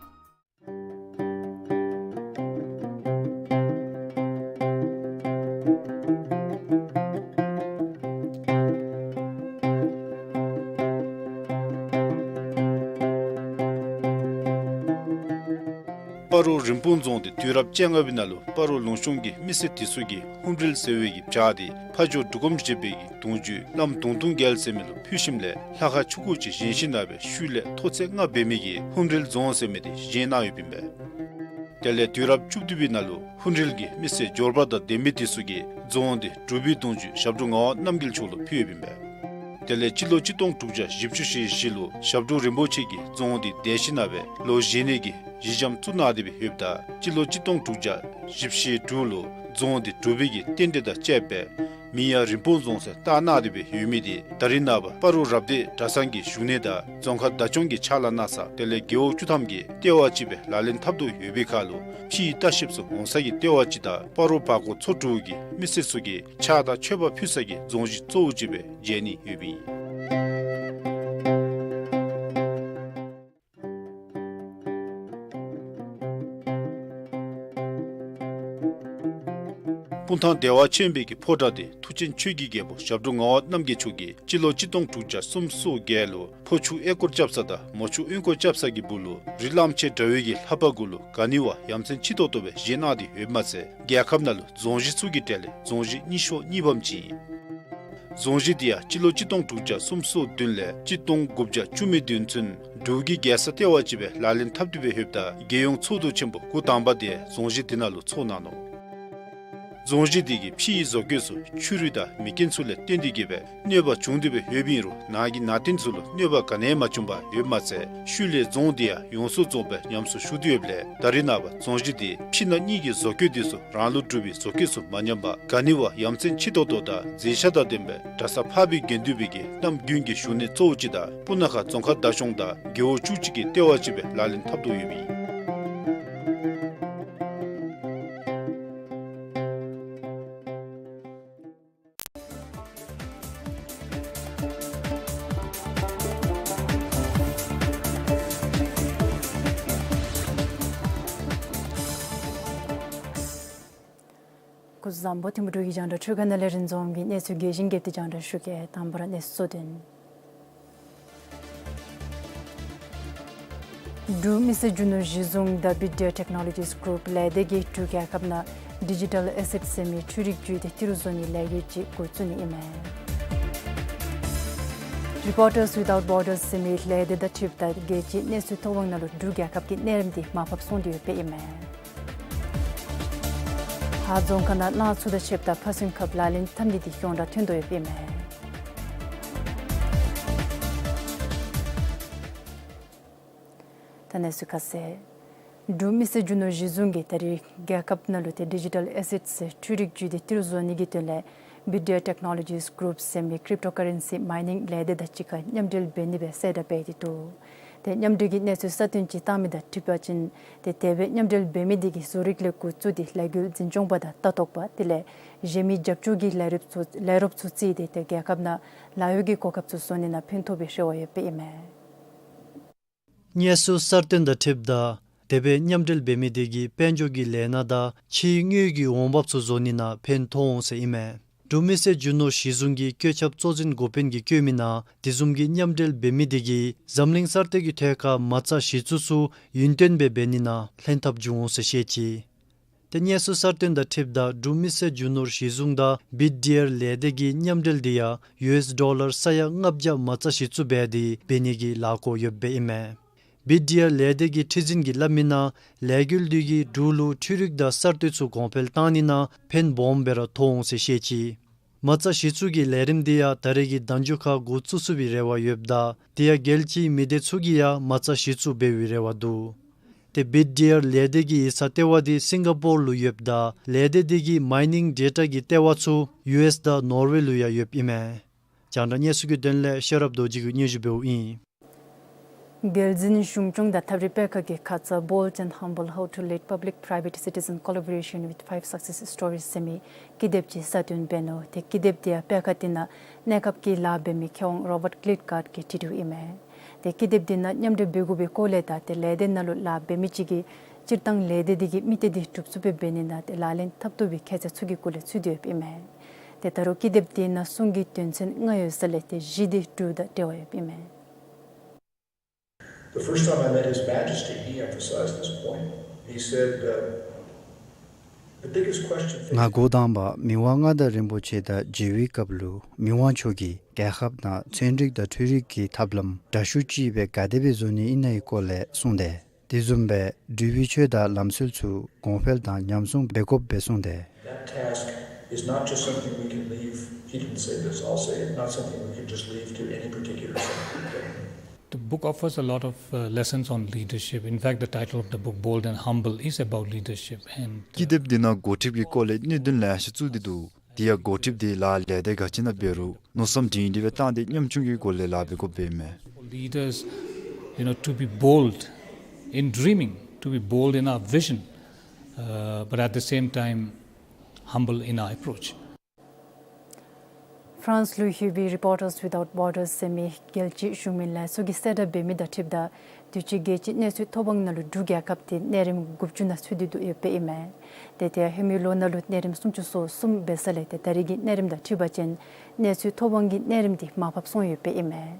སྤ་རོ་རིན་སྤུངས་རྫོང་དེ་དུས་རབས་བཅོ་ལྔ་པའི་ནང་ལུ་སྤ་རོ་ལུང་གཤོང་གི་མི་སེར་དེ་ཚུ་གིས་ཧཱུྃ་རལ་ཟེར་བའི་གི་བྱག་དེ་ཕ་ཇོ་འབྲུག་སྒོམ་བཞད་པའི་གི་གདུང་བརྒྱུད་བླམ་གདུང་ཐུང་རྒྱལ་ཟེར་མི་ལུ་ཕུལ་ཞིནམ་ལས་ལྷ་ཁང་ཆུང་ཀུ་ཅིག་བཞེངས་ཞིནམ་ལས་ཤུལ་ལས་མཐོ་ཚད་ལྔ་འབད་མི་གི་ཧཱུྃ་རལ་རྫོང་ཟེར་མི་དེ་བཞེངས་གནང་ཡོདཔ་ཨིན་པས། དེ་ལས་དུས་རབས་བཅུ་བདུན་པའི་ནང་ལུ་ཧུན་རིལ་གྱི་མི་སེར་འབྱོར་པ་དང་ལྡན་མི་དེ་ཚུ་གིས་རྫོང་འདི་གྲུབ་པའི་གདུང་བརྒྱུད་ཞབས་དྲུང་ངག་དབང་རྣམ་རྒྱལ་མཆོག་ལུ་ཕུལ་ཡོདཔ་ཨིན་པས། དེ་ལས་སྤྱི་ལོ་གཅིག་སྟོང་དྲུག་བརྒྱ་བཞི་བཅུ་ཞེ་བཞི་ལུ་ཞབས་དྲུང་རིན་པོ་ཆེ་གིས་རྫོང་འདི་གདན་ཞུ་གནང་སྦེ་ལོ་བཞི་གནས་ཀྱི་གཞི་འགྱམ་བཙུགས་གནང་སྟེ་སྦེ་ཡོདཔ་ད་སྤྱི་ལོ་གཅིག་སྟོང་དྲུག་བརྒྱ་བཞི་བཅུ་ཞེ་དྲུག་ལུ་རྫོང་འདི་གྲུབ་པའི་གི་རྟེན་འབྲེལ་དང་བཅསཔ་སྦེ་མིང་ཡང་རིན་སྤུངས་རྫོང་ཟེར་བཏགས་གནང་སྟེ་སྦེ་ཡོད་མི་འདི་ད་རེས་ནངས་པ་སྤ་རོ་རབ་སྡེ་གྲྭ་ཚང་གི་བཞུགས་གནས་དང་རྫོང་ཁག་བདག་སྐྱོང་གི་ཕྱག་ལཱ་གནང་ས་དེ་ལས་རྒེད་འོག་བཅུ་ཐམ་གྱིས་ལྟེ་བ་ཅིག་སྦེ་ལག་ལེན་འཐབ་དོ་ཡོད་པའི་ཁར་ལུ་ཕྱིའི་ལྟ་བཤལཔ་ཚུ་འོང་ས་གི་ལྟེ་བ་ཅིག་དང་སྤ་རོ་བར་སྐོར་ཚོ་དྲུག་གི་མི་སེར་ཚུ་གིས་ཕྱག་དང་མཆོད་པ་ཕུལ་ས་གི་རྫོང་གཞི་གཙོ་བོ་ཅིག་སྦེ་མཇལ་ནི་ཡོདཔ་ཨིན། སྤུངས་ཐང་བདེ་བ་ཆེན་པོའི་གི་ཕོ་བྲང་འདི་མཐུ་ཆེན་ཆོས་ཀྱི་རྒྱལ་པོ་ཞབས་དྲུང་ངག་དབང་རྣམ་རྒྱལ་མཆོག་གིས་སྤྱི་ལོ་གཅིག་སྟོང་དྲུག་བརྒྱ་སུམ་ཅུ་སོ་བརྒྱད་ལུ་ཕོ་ཆུ་ཨེ་སྐོར་རྐྱབ་ས་དང་མོ་ཆུ་གཡོན་སྐོར་རྐྱབ་ས་གི་སྦུག་ལུ་རི་གླངམོ་ཆེ་དྲ་བའི་གི་ལྷ་པ་གུ་ལུ་ག་ནི་བ་ཡ་མཚན་ཆེ་ཏོག་ཏོ་སྦེ་བཞེངས་གནང་སྟེ་ཡོདཔ་མ་ཚད་རྒྱལ་ཁབ་ནང་ལུ་རྫོང་གཞི་ཚུ་གི་གྲས་ལས་རྫོང་གཞི་རྙིང་ཤོས་གཉིས་པམ་ཅིག་ཨིན། རྫོང་གཞི་འདི་ཡང་སྤྱི་ལོ་གཅིག་སྟོང་དྲུག་བརྒྱ་སུམ་ཅུ་སོ་བདུན་ལས་གཅིག་སྟོང་དགུ་བརྒྱ་བཅུ་མེད་བདུན་ཚུན་འབྲུག་གི་རྒྱལ་ས་ལྟེ་བ་ཅིག་སྦེ་ལག་ལེན་འཐབ་སྟེ་སྦེ་ཡོདཔ་ད་རྒྱལ་ཡོངས་ཚོགས་འདུ་ཆེན་པོ་འགོ་དང་པ་དེ་རྫོང་གཞི་འདི་ནང་ལུ་ཚོགས་གནང་ནུག། རྫོང་གཞི་འདི་གི་ཕྱིའི་བཟོ་བཀོད་ཚུ་ཆུ་རུད་དང་མེ་རྐྱེན་ཚུ་ལས་བརྟེན་ཏེ་གིས་སྦེ་གནོད་པ་བྱུང་སྟེ་སྦེ་ཡོདཔ་ཨིན་རུང་ནང་གི་ནང་རྟེན་ཚུ་ལུ་གནོད་པ་ག་ནི་ཡང་མ་བྱུང་པར་ཡོདཔ་མ་ཚད་ཤུལ་ལས་རྫོང་འདི་ཡང་ཡོངས་སུ་རྫོགསཔ་སྦེ་ཉམས་གསོ་ཞུ་སྟེ་ཡོདཔ་ལས་ད་རེས་ནངས་པ་རྫོང་གཞི་འདི་ཕྱི་ནང་གཉིས་ཀྱི་བཟོ་བཀོད་འདི་ཚུ་རང་ལུགས་འབྲུག་པའི་བཟོ་བཀོད་ཚུ་མ་ཉམས་པར་ག་ནི་བ་ཡ་མཚན་ཆེ་ཏོག་ཏོ་དང་མཛེས་ཆ་དང་ལྡནམ་སྦེ་གྲྭ་ས་འཕགས་པའི་དགེ་འདུན་པའི་གི་རྣམ་རྒྱུན་གྱི་བཞུགས་གནས་གཙོ་བོ་ཅིག་དང་སྤུ་ན་ཁ་རྫོང་ཁག་བདག་སྐྱོང་དང་རྒེད་འོག་བཅུ་གཅིག་གི་ལྟེ་བ་ཅིག་སྦེ་ལག་ལེན་འཐབ་དོ་ཡོདཔ་ཨིན། སྐུ་གཟུགས་བཟང་པོ། ཐིམ་ཕུ་འབྲུག་གི་རྒྱང་བསྒྲགས་འཕྲུལ་ཁང་ནང་ལས་རིན་འཛོམས་ཀྱིས་གནས་ཚུལ་རྒྱས་ཤིང་རྒྱས་པ་དེ་རྒྱང་བསྒྲགས་ཞུ་གེ། དང་པ་ར་གནས་ཚུལ་གཙོ་དོན། འབྲུག་མི་སེར་རྒྱུ་ནོར་གཞི་བཟུང་དང་བི་ཌི་ཨར་ཊེཀ་ནོ་ལོ་ཇིས་གུ་རུབ་ལས་སྡེ་གིས་འབྲུག་རྒྱལ་ཁབ་ནང་ཌི་ཇི་ཊལ་ཨེ་སེཊ་ཟེར་མི་འཕྲུལ་རིག་བརྒྱུད་དེ་ཏི་རུ་བཟོ་ནིའི་ལས་འགུལ་ཅིག་འགོ་བཙུགས་ནི་ཨིན་མས། རི་པོར་ཊརསི་ཝི་ཐའུཊ་བོར་ཌརསི་ཟེར་མི་ལས་སྡེ་དང་འཁྲིལཝ་ད་རྒྱལ་སྤྱིའི་གནས་ཚུལ་ཐོ་འགོད་ནང་ལུ་འབྲུག་རྒྱལ་ཁབ་ཀྱི་གནས་རིམ་འདི་མར་ཕབ་སོང་སྟེ་ཡོདཔ་ཨིན་མས། ཧཱ་རྫོང་ཁག་ནང་གནས་ཚུལ་དང་འཁྲིལཝ་ད་ཕར་ཚུན་ཁབ་ལག་ལེན་འཐབ་ནི་འདི་ཡོངས་གྲགས་ཐོན་དོ་ཡོདཔ་ཨིན་མས། ད་གནས་ཚུལ་ཁ་གསལ། འབྲུག་མི་སེར་རྒྱུ་ནོར་གཞི་བཟུང་གིས་ད་རེས་རྒྱལ་ཁབ་ནང་ལུ་ཏེ་ཌི་ཇི་ཊལ་ཨེ་སེཊ་ཟེར་འཕྲུལ་རིག་བརྒྱུད་དེ་ཏི་རུ་བཟོ་ནི་གི་དོན་ལས་བི་ཌི་ཨར་ཊེཀ་ནོ་ལོ་ཇིས་གུ་རུབ་ཟེར་མི་ཀྲིབ་ཊོ་ཀ་རེན་སི་མའི་ནིང་ལས་སྡེ་དང་གཅིག་ཁར་མཉམ་འབྲེལ་འབད་ནི་སྦེ་གསལ་བསྒྲགས་འབད་དེ་འདུག། ཏེ་མཉམ་འབྲེལ་གྱི་གནས་ཚུལ་གསར་བཏོན་ཅིག་བཏང་མི་དང་འཁྲིལ་བ་ཅིན་ཏེ་དེ་སྦེ་མཉམ་འབྲེལ་འབད་མི་དེ་གིས་བཟོ་རིག་ལས་འགོ་བཙུགས་ཏེ་ལས་འགུལ་འཛིན་སྐྱོང་པ་དང་ལྟ་རྟོག་པ་དེ་ལས་གཞན་མི་རྒྱབ་སྐྱོར་གྱི་ལས་རོགསཔ་ཚུ་ལས་རོགསཔ་ཚུ་བརྩིས་ཏེ་ཏེ་རྒྱལ་ཁབ་ནང་ལཱ་གཡོག་གི་གོ་སྐབས་ཚུ་བཟོ་ནི་ནང་ཕན་ཐོགས་པའི་རེ་བ་ཡོདཔ་ཨིན་མས། གནས་ཚུལ་གསར་བཏོན་དང་འཁྲིལཝ་ད་དེ་སྦེ་མཉམ་འབྲེལ་འབད་མི་དེ་གིས་དཔལ་འབྱོར་གྱི་ལས་སྣ་དང་ཕྱིའི་དངུལ་གྱི་འོང་འབབ་ཚུ་བཟོ་ནི་ནང་ཕན་ཐོགས་འོང་ཟེར་ཨིན་མས། འབྲུག་མི་སེར་རྒྱུ་ནོར་གཞི་བཟུང་གི་བཀོད་ཁྱབ་གཙོ་འཛིན་འགོ་དཔོན་གྱིས་བཀོད་མི་ནང་དེ་བཟུམ་གྱི་མཉམ་འབྲེལ་འབད་མི་དེ་གིས་འཛམ་གླིང་གསར་གཏོད་ཀྱི་ཐད་ཁར་མ་རྩ་གཞི་བཙུགས་ཚུ་ཡུན་བརྟན་སྦེ་འབད་ནི་ནང་ལྷན་ཐབས་འབྱུང་འོང་ཟེར་བཤད་ཅི། ཏེ་གནས་ཚུལ་གསར་བཏོན་དང་འཁྲིལཝ་ད་འབྲུག་མི་སེར་རྒྱུ་ནོར་གཞི་བཟུང་དང་བི་ཌི་ཨར་ལས་སྡེ་གི་མཉམ་འབྲེལ་དེ་ཡང་ཡུ་ཨེསི་ཌོ་ལར་ས་ཡ་ལྔ་བརྒྱ་མ་རྩ་གཞི་བཙུགས་འབད་དེ་འབད་ནི་གི་ལཱ་འགོ་ཡོདཔ་ཨིན་མས། བི་ཌི་ཨར་ལས་སྡེ་གི་ཁྲི་འཛིན་གྱིས་སླབ་མི་ནང་ལས་འགུལ་དེ་གིས་འབྲུག་ལུ་འཕྲུལ་རིག་དང་གསར་གཏོད་ཚུ་གོང་འཕེལ་བཏང་ནི་ནང་ཕན་སྦོམ་སྦེ་ར་ཐོགས་འོང་ཟེར་བཤད་ཅི། མ་རྩ་གཞི་བཙུགས་ཀྱི་ལས་རིམ་དེ་ཡང་ད་རེས་ཀྱི་ཟླ་མཇུག་ཁར་འགོ་བཙུགས་ཚུགས་པའི་རེ་བ་ཡོདཔ་ད་དེ་ཡང་རྒྱལ་སྤྱིའི་མི་སྡེ་ཚུ་གིས་ཡང་མ་རྩ་གཞི་བཙུགས་འབད་བའི་རེ་བ་འདུག། ཏེ་བི་ཌི་ཨར་ལས་སྡེ་གི་ཡིག་ཚང་ལྟེ་བ་དེ་སིང་ག་པོར་ལུ་ཡོདཔ་ད་ལས་སྡེ་དེ་གི་མའི་ནིང་ཌེ་ཊ་གི་ལྟེ་བ་ཚུ་ཡུ་ཨེསི་དང་ནོར་ཝེ་ལུ་ཡང་ཡོདཔ་ཨིན་མས། རྒྱང་བསྒྲགས་གནས་ཚུལ་གྱི་དོན་ལས་ཤེས་རབ་རྡོ་རྗེ་གིས་སྙན་ཞུ་འབདཝ་ཨིན། རྒྱལ་འཛིན་གཞུང་སྐྱོང་དང་ཐབས་རིག་པད་ཁ་གི་ཁ་ཙ་Bold and Humble, How to Lead Public Private Citizen Collaboration with Five Success Stories ཟེར་མི་ཀི་དེབ་ཅིག་གསར་བཏོན་འབད་ནུག། ཏེ་ཀི་དེབ་དེ་ཡང་པད་ཁ་དེ་ནང་གནས་སྐབས་ཀྱི་ལཱ་འབད་མི་མཁས་དབང་རོ་བཊ་ཀིལཊ་གཱརཌ་ཀྱིས་བྲིས་ཏེ་ཡོདཔ་ཨིན་མས། ཏེ་ཀི་དེབ་དེ་ནང་མཉམ་འབྲེལ་འབད་དགོ་པའི་སྐོར་ལས་དང་ཏེ་ལས་སྡེ་ནང་ལུ་ལཱ་འབད་མི་ཅིག་གིས་སྤྱིར་བཏང་ལས་སྡེ་དེ་གིས་དམིགས་གཏད་དེ་གྲུབ་ཚུགསཔ་སྦེ་འབད་ནི་ནང་ཏེ་ལག་ལེན་འཐབ་བཏུབ་པའི་ཁྱད་ཚད་ཚུ་གི་སྐོར་ལས་ཚུད་དེ་ཡོདཔ་ཨིན་མས། ཏེ་ད་རུང་ཀི་དེབ་དེ་ནང་གསུང་གི་དོན་ཚན་ལྔ་ཡོད་ས་ལས་ཏེ་བཞི་དེ་འབྲུག་དང་འབྲེལ་བ་ཡོདཔ་ཨིན་མས། The first time I met His Majesty, he emphasized this point. He said, uh, the biggest question facing ང་འགོ་དང་པ་མི་དབང་མངའ་བདག་རིན་པོ་ཆེ་དང་མཇལ་བའི་སྐབས་ལུ་མི་དབང་མཆོག་གིས་རྒྱལ་ཁབ་ནང་ཚན་རིག་དང་འཕྲུལ་རིག་གི་ཐབས་ལམ་འདྲ་ཤུགས་ཅིག་སྦེ་ག་དེ་སྦེ་བཟོ་ནི་ཨིན་ན་ཡི་སྐོར་ལས་གསུངས་ཏེ། དེ་བཟུམ་སྦེ་འབྲུག་པའི་ཆོས་དང་ལམ་སྲོལ་ཚུ་གོང་འཕེལ་དང་ཉམས་སྲུང་འབད་དགོཔ་སྦེ་གསུངས་ཏེ། That task is not just something we can leave, he didn't say this, I'll say it, not something we can just leave to any particular sect. The book offers a lot of uh, lessons on leadership. In fact, the title of the book, Bold and Humble, is about leadership. And uh, ཀི་དེབ་འདི་ནང་འགོ་ཁྲིདཔ་གི་སྐོར་ལས་གནད་དོན་ལེ་ཤ་བཙུགས་ཏེ་འདུག། དེ་ཡང་འགོ་ཁྲིདཔ་འདི་ལཱ་ལས་སྡེ་ག་ཅི་ནང་འབད་རུང་མནོ་བསམ་སྒྲིང་སྒྲི་སྦེ་བཏང་སྟེ་ཉམ་ཆུང་གི་སྒོ་ལས་ལཱ་འབད་དགོཔ་སྦེ་ཨིན་མས། For leaders, you know, to be bold in dreaming, to be bold in our vision, uh, but at the same time, humble in our approach. ཕ་རན་སི་ལུ་ཡོད་པའི་རི་པོར་ཊརསི་ཝི་ཐའུཊ་བོར་ཌརསི་ཟེར་མི་རྒྱལ་སྤྱིའི་གཞུང་མིན་ལས་ཚོགས་ཀྱིས་གསལ་བསྒྲགས་འབད་མི་དང་འཁྲིལཝ་ད་དུས་ཅི་རྒྱལ་སྤྱིའི་གནས་ཚུལ་ཐོབ་དབང་ནང་ལུ་འབྲུག་རྒྱལ་ཁབ་འདི་གནས་རིམ་དགུ་བཅུ་ནང་ཚུད་དེ་འདུག་ཡོདཔ་ཨིན་མས། ཏེ་ཏེ་ཧེ་མའི་ལོ་ནང་ལུ་གནས་རིམ་སུམ་ཅུ་སོ་གསུམ་འབད་ས་ལས་ཏེ་ད་རེས་ཀྱི་གནས་རིམ་དང་འཁྲིལ་བ་ཅིན་གནས་ཚུལ་ཐོབ་དབང་གི་གནས་རིམ་འདི་མར་ཕབ་སོང་ཡོདཔ་ཨིན་མས།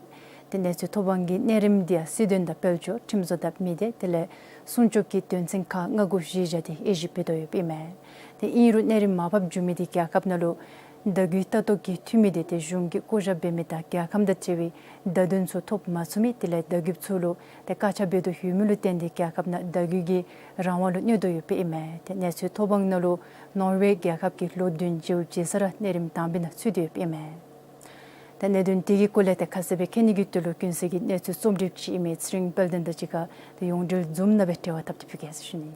ཏེ་གནས་ཚུལ་ཐོབ་དབང་གི་གནས་རིམ་འདི་ཡང་སྲིད་དོན་དང་དཔལ་འབྱོར་ཁྲིམས་བཟོ་དང་མི་སྡེ་དེ་ལས་སྲུང་སྐྱོབ་ཀྱི་དོན་ཚན་ཁག་ལྔ་དགུ་བཞི་བཞག་སྟེ་དབྱེ་ཞིབ་འབད་དོ་ཡོདཔ་ཨིན་མས། ཏེ་ཨིན་རུང་གནས་རིམ་མར་ཕབ་འགྱོ་མི་འདི་རྒྱལ་ཁབ་ནང་ལུ་བརྡ་བརྒྱུད་ལྟ་རྟོག་གི་འཐུས་མི་འདི་ཏེ་གཞུང་གིས་བསྐོ་བཞག་འབད་མི་དང་རྒྱལ་ཁམས་དང་འབྲེལ་བའི་བརྡ་དོན་ཚུ་ཐོབ་མ་ཚུགས་མི་དེ་ལས་བརྡ་བརྒྱུདཔ་ཚུ་ལུ་ཏེ་བཀག་ཆ་འབད་དོ་ཡོད་མི་ལུ་བརྟེན་ཏེ་རྒྱལ་ཁབ་ནང་བརྡ་བརྒྱུད་ཀྱི་རང་དབང་ལུ་གནོད་དོ་ཡོདཔ་ཨིན་མས། ཏེ་གནས་ཚུལ་ཐོབ་དབང་ནང་ལུ་ནོར་ཝེ་རྒྱལ་ཁབ་ཀྱིས་ལོ་བདུན་བྱོན་བྱོན་ས་ར་གནས་རིམ་དང་པའི་ནང་ཚུད་དེ་ཡོདཔ་ཨིན་མས། ཏེ་གནད་དོན་དེ་གི་སྐོར་ལས་ཏེ་ཁ་གསལ་སྦེ་མཁྱེན་ནི་གི་དོན་ལུ་ཀུན་གསལ་གྱི་གནས་ཚུལ་རྩོམ་སྒྲིགཔ་ཅིག་ཨིན་མི་ཚེ་རིང་དཔལ་ལྡན་དང་གཅིག་ཁར་ཏེ་ཡོངས་འབྲེལ་ཛུམ་ནང་སྦེ་འབྲེལ་བ་འཐབ་སྟེ་ཕུལ་གེ་ཟེར་ཞུ་ནི།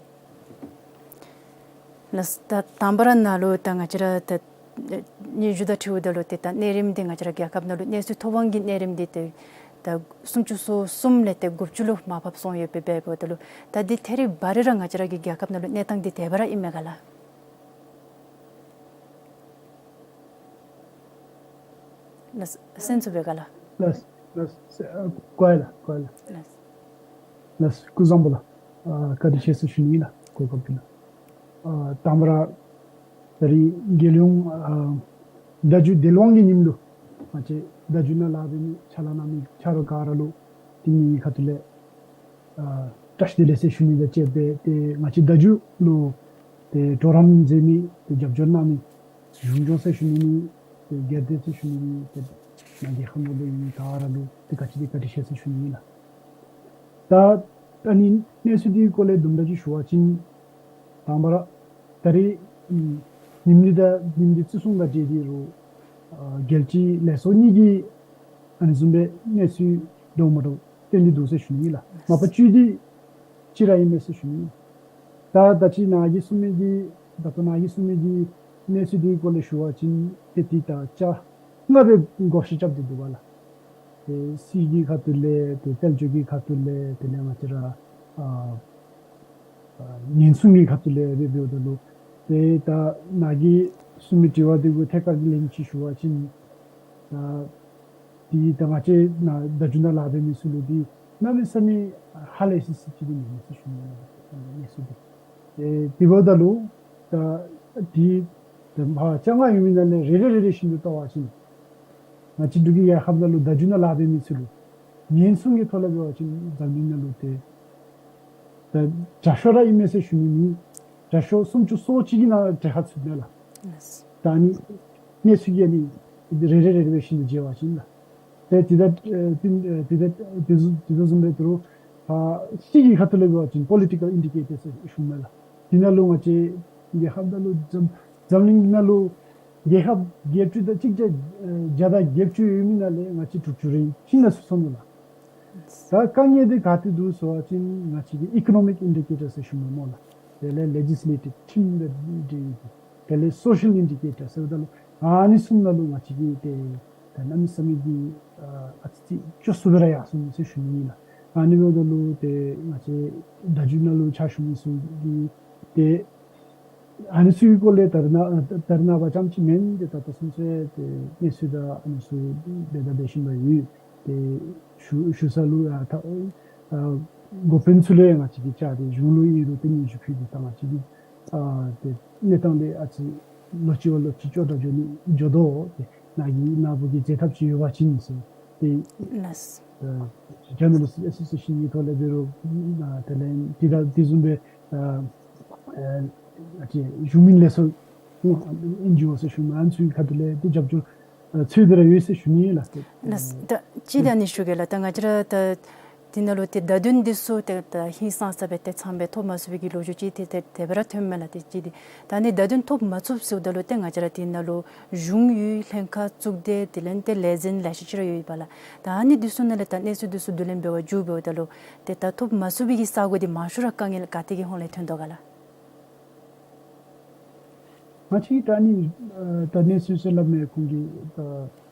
ལགས། ད་དང་པ་ར་ནཱ་ལུ་ད་ང་བཅས་ར་ད་སྙན་ཞུ་དང་འཁྲིལཝ་ད་ལུ་ཏེ་ད་གནས་རིམ་འདི་ང་བཅས་ར་རྒྱལ་ཁབ་ནང་ལུ་གནས་ཚུལ་ཐོབ་དབང་གི་གནས་རིམ་འདི་ཏེ་ད་སུམ་ཅུ་སོ་གསུམ་ལས་ཏེ་དགུ་བཅུ་ལུ་མར་ཕབ་སོང་ཡོདཔ་སྦེ་འབདཝ་ད་ལུ་ད་འདི་ཐད་རི་བ་རི་ར་ང་བཅས་ར་གི་རྒྱལ་ཁབ་ནང་ལུ་གནས་སྟངས་འདི་དེ་སྦེ་ར་ཨིན་མས་ག་ལགས། ལགས། གསན་ཚུགས་པས་ག་ལགས། ལགས་ལགས། ཨ་གོ་ཡི་ལགས། གོ་ཡི་ལགས། ལགས། ལགས། སྐུ་གཟུགས་བཟང་པོ་ལགས། ཨ་བཀའ་དྲིན་ཆེ་ཟེར་ཞུ་ནི་ཨིན་ལགས། གོ་སྐབས་ཀྱི་ལགས། ཨ་དང་པ་ར་ད་རིས་རྒྱལ་ཡོངས་ཨ་བརྡ་བརྒྱུད་བདེ་སློང་གི་ཉིནམ་ལུ་ང་བཅས་བརྡ་བརྒྱུད་ནང་ལཱ་འབད་མི་ཕྱག་ལཱ་གནང་མི་ཆ་རོགས་ག་ར་ལུ་དེ་ཉིད་ཀྱི་ཁ་ཐུག་ལས་ཨ་བཀྲ་ཤིས་བདེ་ལེགས་ཟེར་ཞུ་ནི་དང་བཅས་པའི་ཏེ་ང་བཅས་བརྡ་བརྒྱུད་ལུ་ཏེ་གྲོགས་རམ་མཛད་མི་ཏེ་རྒྱབ་སྐྱོར་གནང་མི་གཞུང་སྐྱོང་ཟེར་ཞུ་ནི་ཨིན། ཏེ་སྒེར་སྡེ་ཟེར་ཞུ་ནི་ཨིན། ཏེ་ནཱ་རྒྱལ་ཁབ་ནང་ལུ་ཡོད་མི་ག་ར་ལུ་ཏེ་ག་ཅི་ཏེ་བཀའ་དྲིན་ཆེ་ཟེར་ཞུ་ནི་ཨིན་ལགས། ད་ཨ་ནི་གནས་ཚུལ་འདི་གི་སྐོར་ལས་དུམ་གྲ་ཅིག་ཞུ་བ་ཅིན་དང་པ་ར་ད་རིས་ཨམ་ཉིནམ་འདི་དང་ཉིནམ་འདི་བརྩི་སྲུང་དང་འབྲེལ་ཏེ་རུང་ཨ་རྒྱལ་སྤྱིའི་ལས་ཚོགས་གཉིས་ཀྱིས་ཨ་ནི་བཟུམ་སྦེ་གནས་ཚུལ་འདྲཝ་མ་འདྲཝ་སྟོན་ཏེ་འདུག་ཟེར་ཞུ་ནི་ཨིན་ལགས། མ་པ་བཅུད་འདི་གཅིག་ར་ཨིན་མས་ཟེར་ཞུ་ནི་ཨིན། ད་ད་ཅི་ནཱ་གིས་གསུངས་མི་འདི་ད་ལྟོ་ནཱ་གིས་གསུངས་མི་འདི་གནས་ཚུལ་འདི་གི་སྐོར་ལས་ཞུ་བ་ཅིན་ཏེ་ཏེ་ད་ཆ་ལྔ་སྦེ་བགོ་བཤའ་རྐྱབ་སྟེ་འདུག་པ་ལགས། ཏེ་སྲིད་ཀྱི་ཁ་ཐུག་ལས་ཏེ་དཔལ་འབྱོར་གྱི་ཁ་ཐུག་ལས་དེ་ལས་ང་བཅས་ར་ཨ་ཨ་ཉེན་སྲུང་གི་ཁ་ཐུག་ལས་སྦེ་འབདཝ་ད་ལུ་ཏེ་ད་ནཱ་གིས་གསུངས་མི་དྲི་བ་འདི་གུ་ཐད་ཀར་གྱི་ལན་ཅིག་ཞུ་བ་ཅིན་ད་འདི་ད་ང་བཅས་ནཱ་བརྡ་བརྒྱུད་ནང་ལཱ་འབད་མི་ཚུ་ལུ་འདི་གནམ་མེད་ས་མེད་ཧ་ལས་སི་སི་ཅིག་འདི་མེན་ཟེར་ཞུ་ནི་ཨིན་ལགས། གནས་ཚུལ་འདི་ཨེ་དེ་འབདཝ་ད་ལུ་ད་འདི་ད་ཕར་བཅོ་ལྔ་ཡོད་མི་ནང་ལས་རེ་རེ་རེ་རེ་བཞིན་དུ་བལྟ་བ་ཅིན་ང་བཅས་འབྲུག་གི་རྒྱལ་ཁབ་ནང་ལུ་བརྡ་བརྒྱུད་ནང་ལཱ་འབད་མི་ཚུ་ལུ་ཉེན་སྲུང་གི་ཐོག་ལས་འབད་བ་ཅིན་འཛམ་གླིང་ནང་ལུ་ཏེ་ད་དྲག་ཤོས་ར་ཨིན་མས་ཟེར་ཞུ་ནི་མེད། དྲག་ཤོས་སུམ་ཅུ་སོ་གཅིག་གི་ནང་གྲལ་ཁར་ཚུད་མས་ལགས། ལགས། ད་ཨ་ནི་གནས་ཚུལ་གྱི་ཨ་ནི་རེ་རེ་རེ་རེ་སྦེ་བཞིན་དུ་མཇལ་བ་ཅིན་ལགས། ཏེ་དེ་ད་ཨེ་དེ་ཨེ་དེ་ད་དེ་བཟུམ་དེ་བཟུམ་སྦེ་ད་རུང་ཕར་ཕྱི་གི་ཁ་ཐུག་ལས་འབད་བ་ཅིན་པོ་ལི་ཊི་ཀལ་ཨིན་ཌི་ཀེ་ཊར་ཟེར་ཞུཝ་མས་ལགས། དེ་ནང་ལུ་ང་བཅས་རྒྱལ་ཁབ་ནང་ལུ་འཛམ་འཛམ་གླིང་ནང་ལུ་རྒྱལ་ཁབ་བརྒྱད་ཅུ་དང་གཅིག་བརྒྱ་ཨེ་བརྒྱ་དང་བརྒྱད་ཅུ་ཡོད་མི་ནང་ལས་ང་བཅས་དྲུག་ཅུ་རེ་བཞི་ནང་ཚུད་སོང་ནུག་ལགས། ད་དཀའ་ངལ་འདི་ག་ཏེ་འདུག་ཟེར་བ་ཅིན་ང་བཅས་ཀྱི་ཨི་ཀོ་ནོ་མིག་ཨིན་ཌི་ཀེ་ཊར་ཟེར་ཞུཝ་མས་སྨོ་ལགས། དེ་ལས་ལེ་ཇིས་ལེ་ཊིབ་ཁྲིམས་དང་འབྲེལ་ཏེ་དེ་ལས་སོ་ཤལ་ཨིན་ཌི་ཀེ་ཊར་ཟེརཝ་ད་ལུ་ཨ་ནི་གསུམ་ནང་ལུ་ང་བཅས་ཀྱི་ཏེ་ད་གནམ་མེད་ས་མེད་ཀྱི་ཨ་ཨ་ཙི་ཅིག་སྐྱོ་སུ་སྦེ་ར་ཡར་སོང་ཟེར་ཞུ་ནི་ཨིན་ལགས། ཨ་ནི་འབདཝ་ད་ལུ་ཏེ་ང་བཅས་བརྡ་བརྒྱུད་ནང་ལུ་ཕྱག་ཞུ་མི་ཚུ་གིས་ཏེ་ཨ་ནི་ཚུ་གི་སྐོར་ལས་ད་རེས་ནངས་ད་རེས་ནངས་པ་ཙམ་ཅིག་མེན། ཏེ་ད་ལྟོ་ཚུན་ཚོད་ཏེ་གནས་ཚུལ་དང་ཨ་ནི་ཚུ་འབད་དང་འབད་བཞིན་པ་ཡོད། ཏེ་ཞུ་ཞུ་ས་ལུ་ཡང་ད་ཨ་འགོ་དཔོན་ཚུ་ལས་ང་བཅས་ཀྱིས་བཅར་ཏེ་གཞུང་ལུ་ཨིན་རུང་ཏེ་སྙན་ཞུ་ཕུལ་ཏེ་ད་ང་བཅས་ཀྱིས་ཨ་ཏེ་གནས་སྟངས་འདི་ཨ་ཙི་ལོག་ཅི་བ་ལོག་ཅི་ཅོག་འཐདཔ་འགྱོ་ནི་འགྱོ་དོ། ཏེ་ནཱ་གིས་ནཱ་བུ་གིས་མཛད་ཐབས་ཅིག་ཡོད་པ་ཅིན་ཟེར་ཏེ་ལགས། ཨ་ཇར་ནལ་ལིསཊ་ཨེ་སོ་སི་ཨེ་ཤན་གྱི་ཐོག་ལས་འབད་རུང་ཨ་དེ་ལས་དེ་དང་དེ་བཟུམ་སྦེ་ཨ་ཨ་ཅིག་གཞུང་མིན་ལས་ཚོགས་ཨེན་ཇི་ཨོ་ཟེར་ཞུ་མི་ཨ་ནི་ཚུ་གི་ཁ་ཐུག་ལས་ཏེ་རྒྱབ་སྐྱོར་ཨ་ཚུད་དེ་ར་ཡོད་ཟེར་ཞུ་ནི་ལགས། ལགས། ད་ཅི་ད་ནི་ཞུ་གེ་ལགས། ད་ང་བཅས་ར་ད་ ཨིན་ན་ལུ་ཏེ་བརྡ་དོན་འདི་ཚུ་ཏེ་ད་ཧིང་སངས་ས་སྦེ་ཏེ་ཚངམ་སྦེ་ཐོབ་མ་ཚུགས་པའི་གི་ལོ་རྒྱུས་ཅིག་ཏེ་ཏེ་དེ་སྦེ་ར་ཐོནམ་མས་ལགས། ཏེ་ཅིག་འདི་ད་ཨ་ནི་བརྡ་དོན་ཐོབ་མ་ཚུགསཔ་ཟེརཝ་ད་ལུ་ཏེ་ང་བཅས་ར་དེ་ནང་ལུ་གཞུང་ཡོད། ལྷན་ཁག་གཙུག་སྡེ་དེ་ལས་ཏེ་ལས་འཛིན་ལེ་ཤ་ཅིག་ར་ཡོདཔ་ལགས། ད་ཨ་ནི་འདི་ཚུ་ནང་ལས་ད་གནས་ཚུལ་འདི་ཚུ་བསྡུ་ལེན་འབད་བར་འགྱོཝ་ད་ལུ་ཏེ་ད་ཐོབ་མ་ཚུགས་པའི་གི་ས་གོ་འདི་མང་ཤོས་ར་དཀའ་ངལ་ག་ཏེ་གི་ཧོང་ལས་ཐོན་དོ་ག་ལགས། ང་བཅས་ད་ཨ་ནི་ཨ་ད་གནས་ཚུལ་ཟེར་སླབ་མི་ཁོང་གི་ད་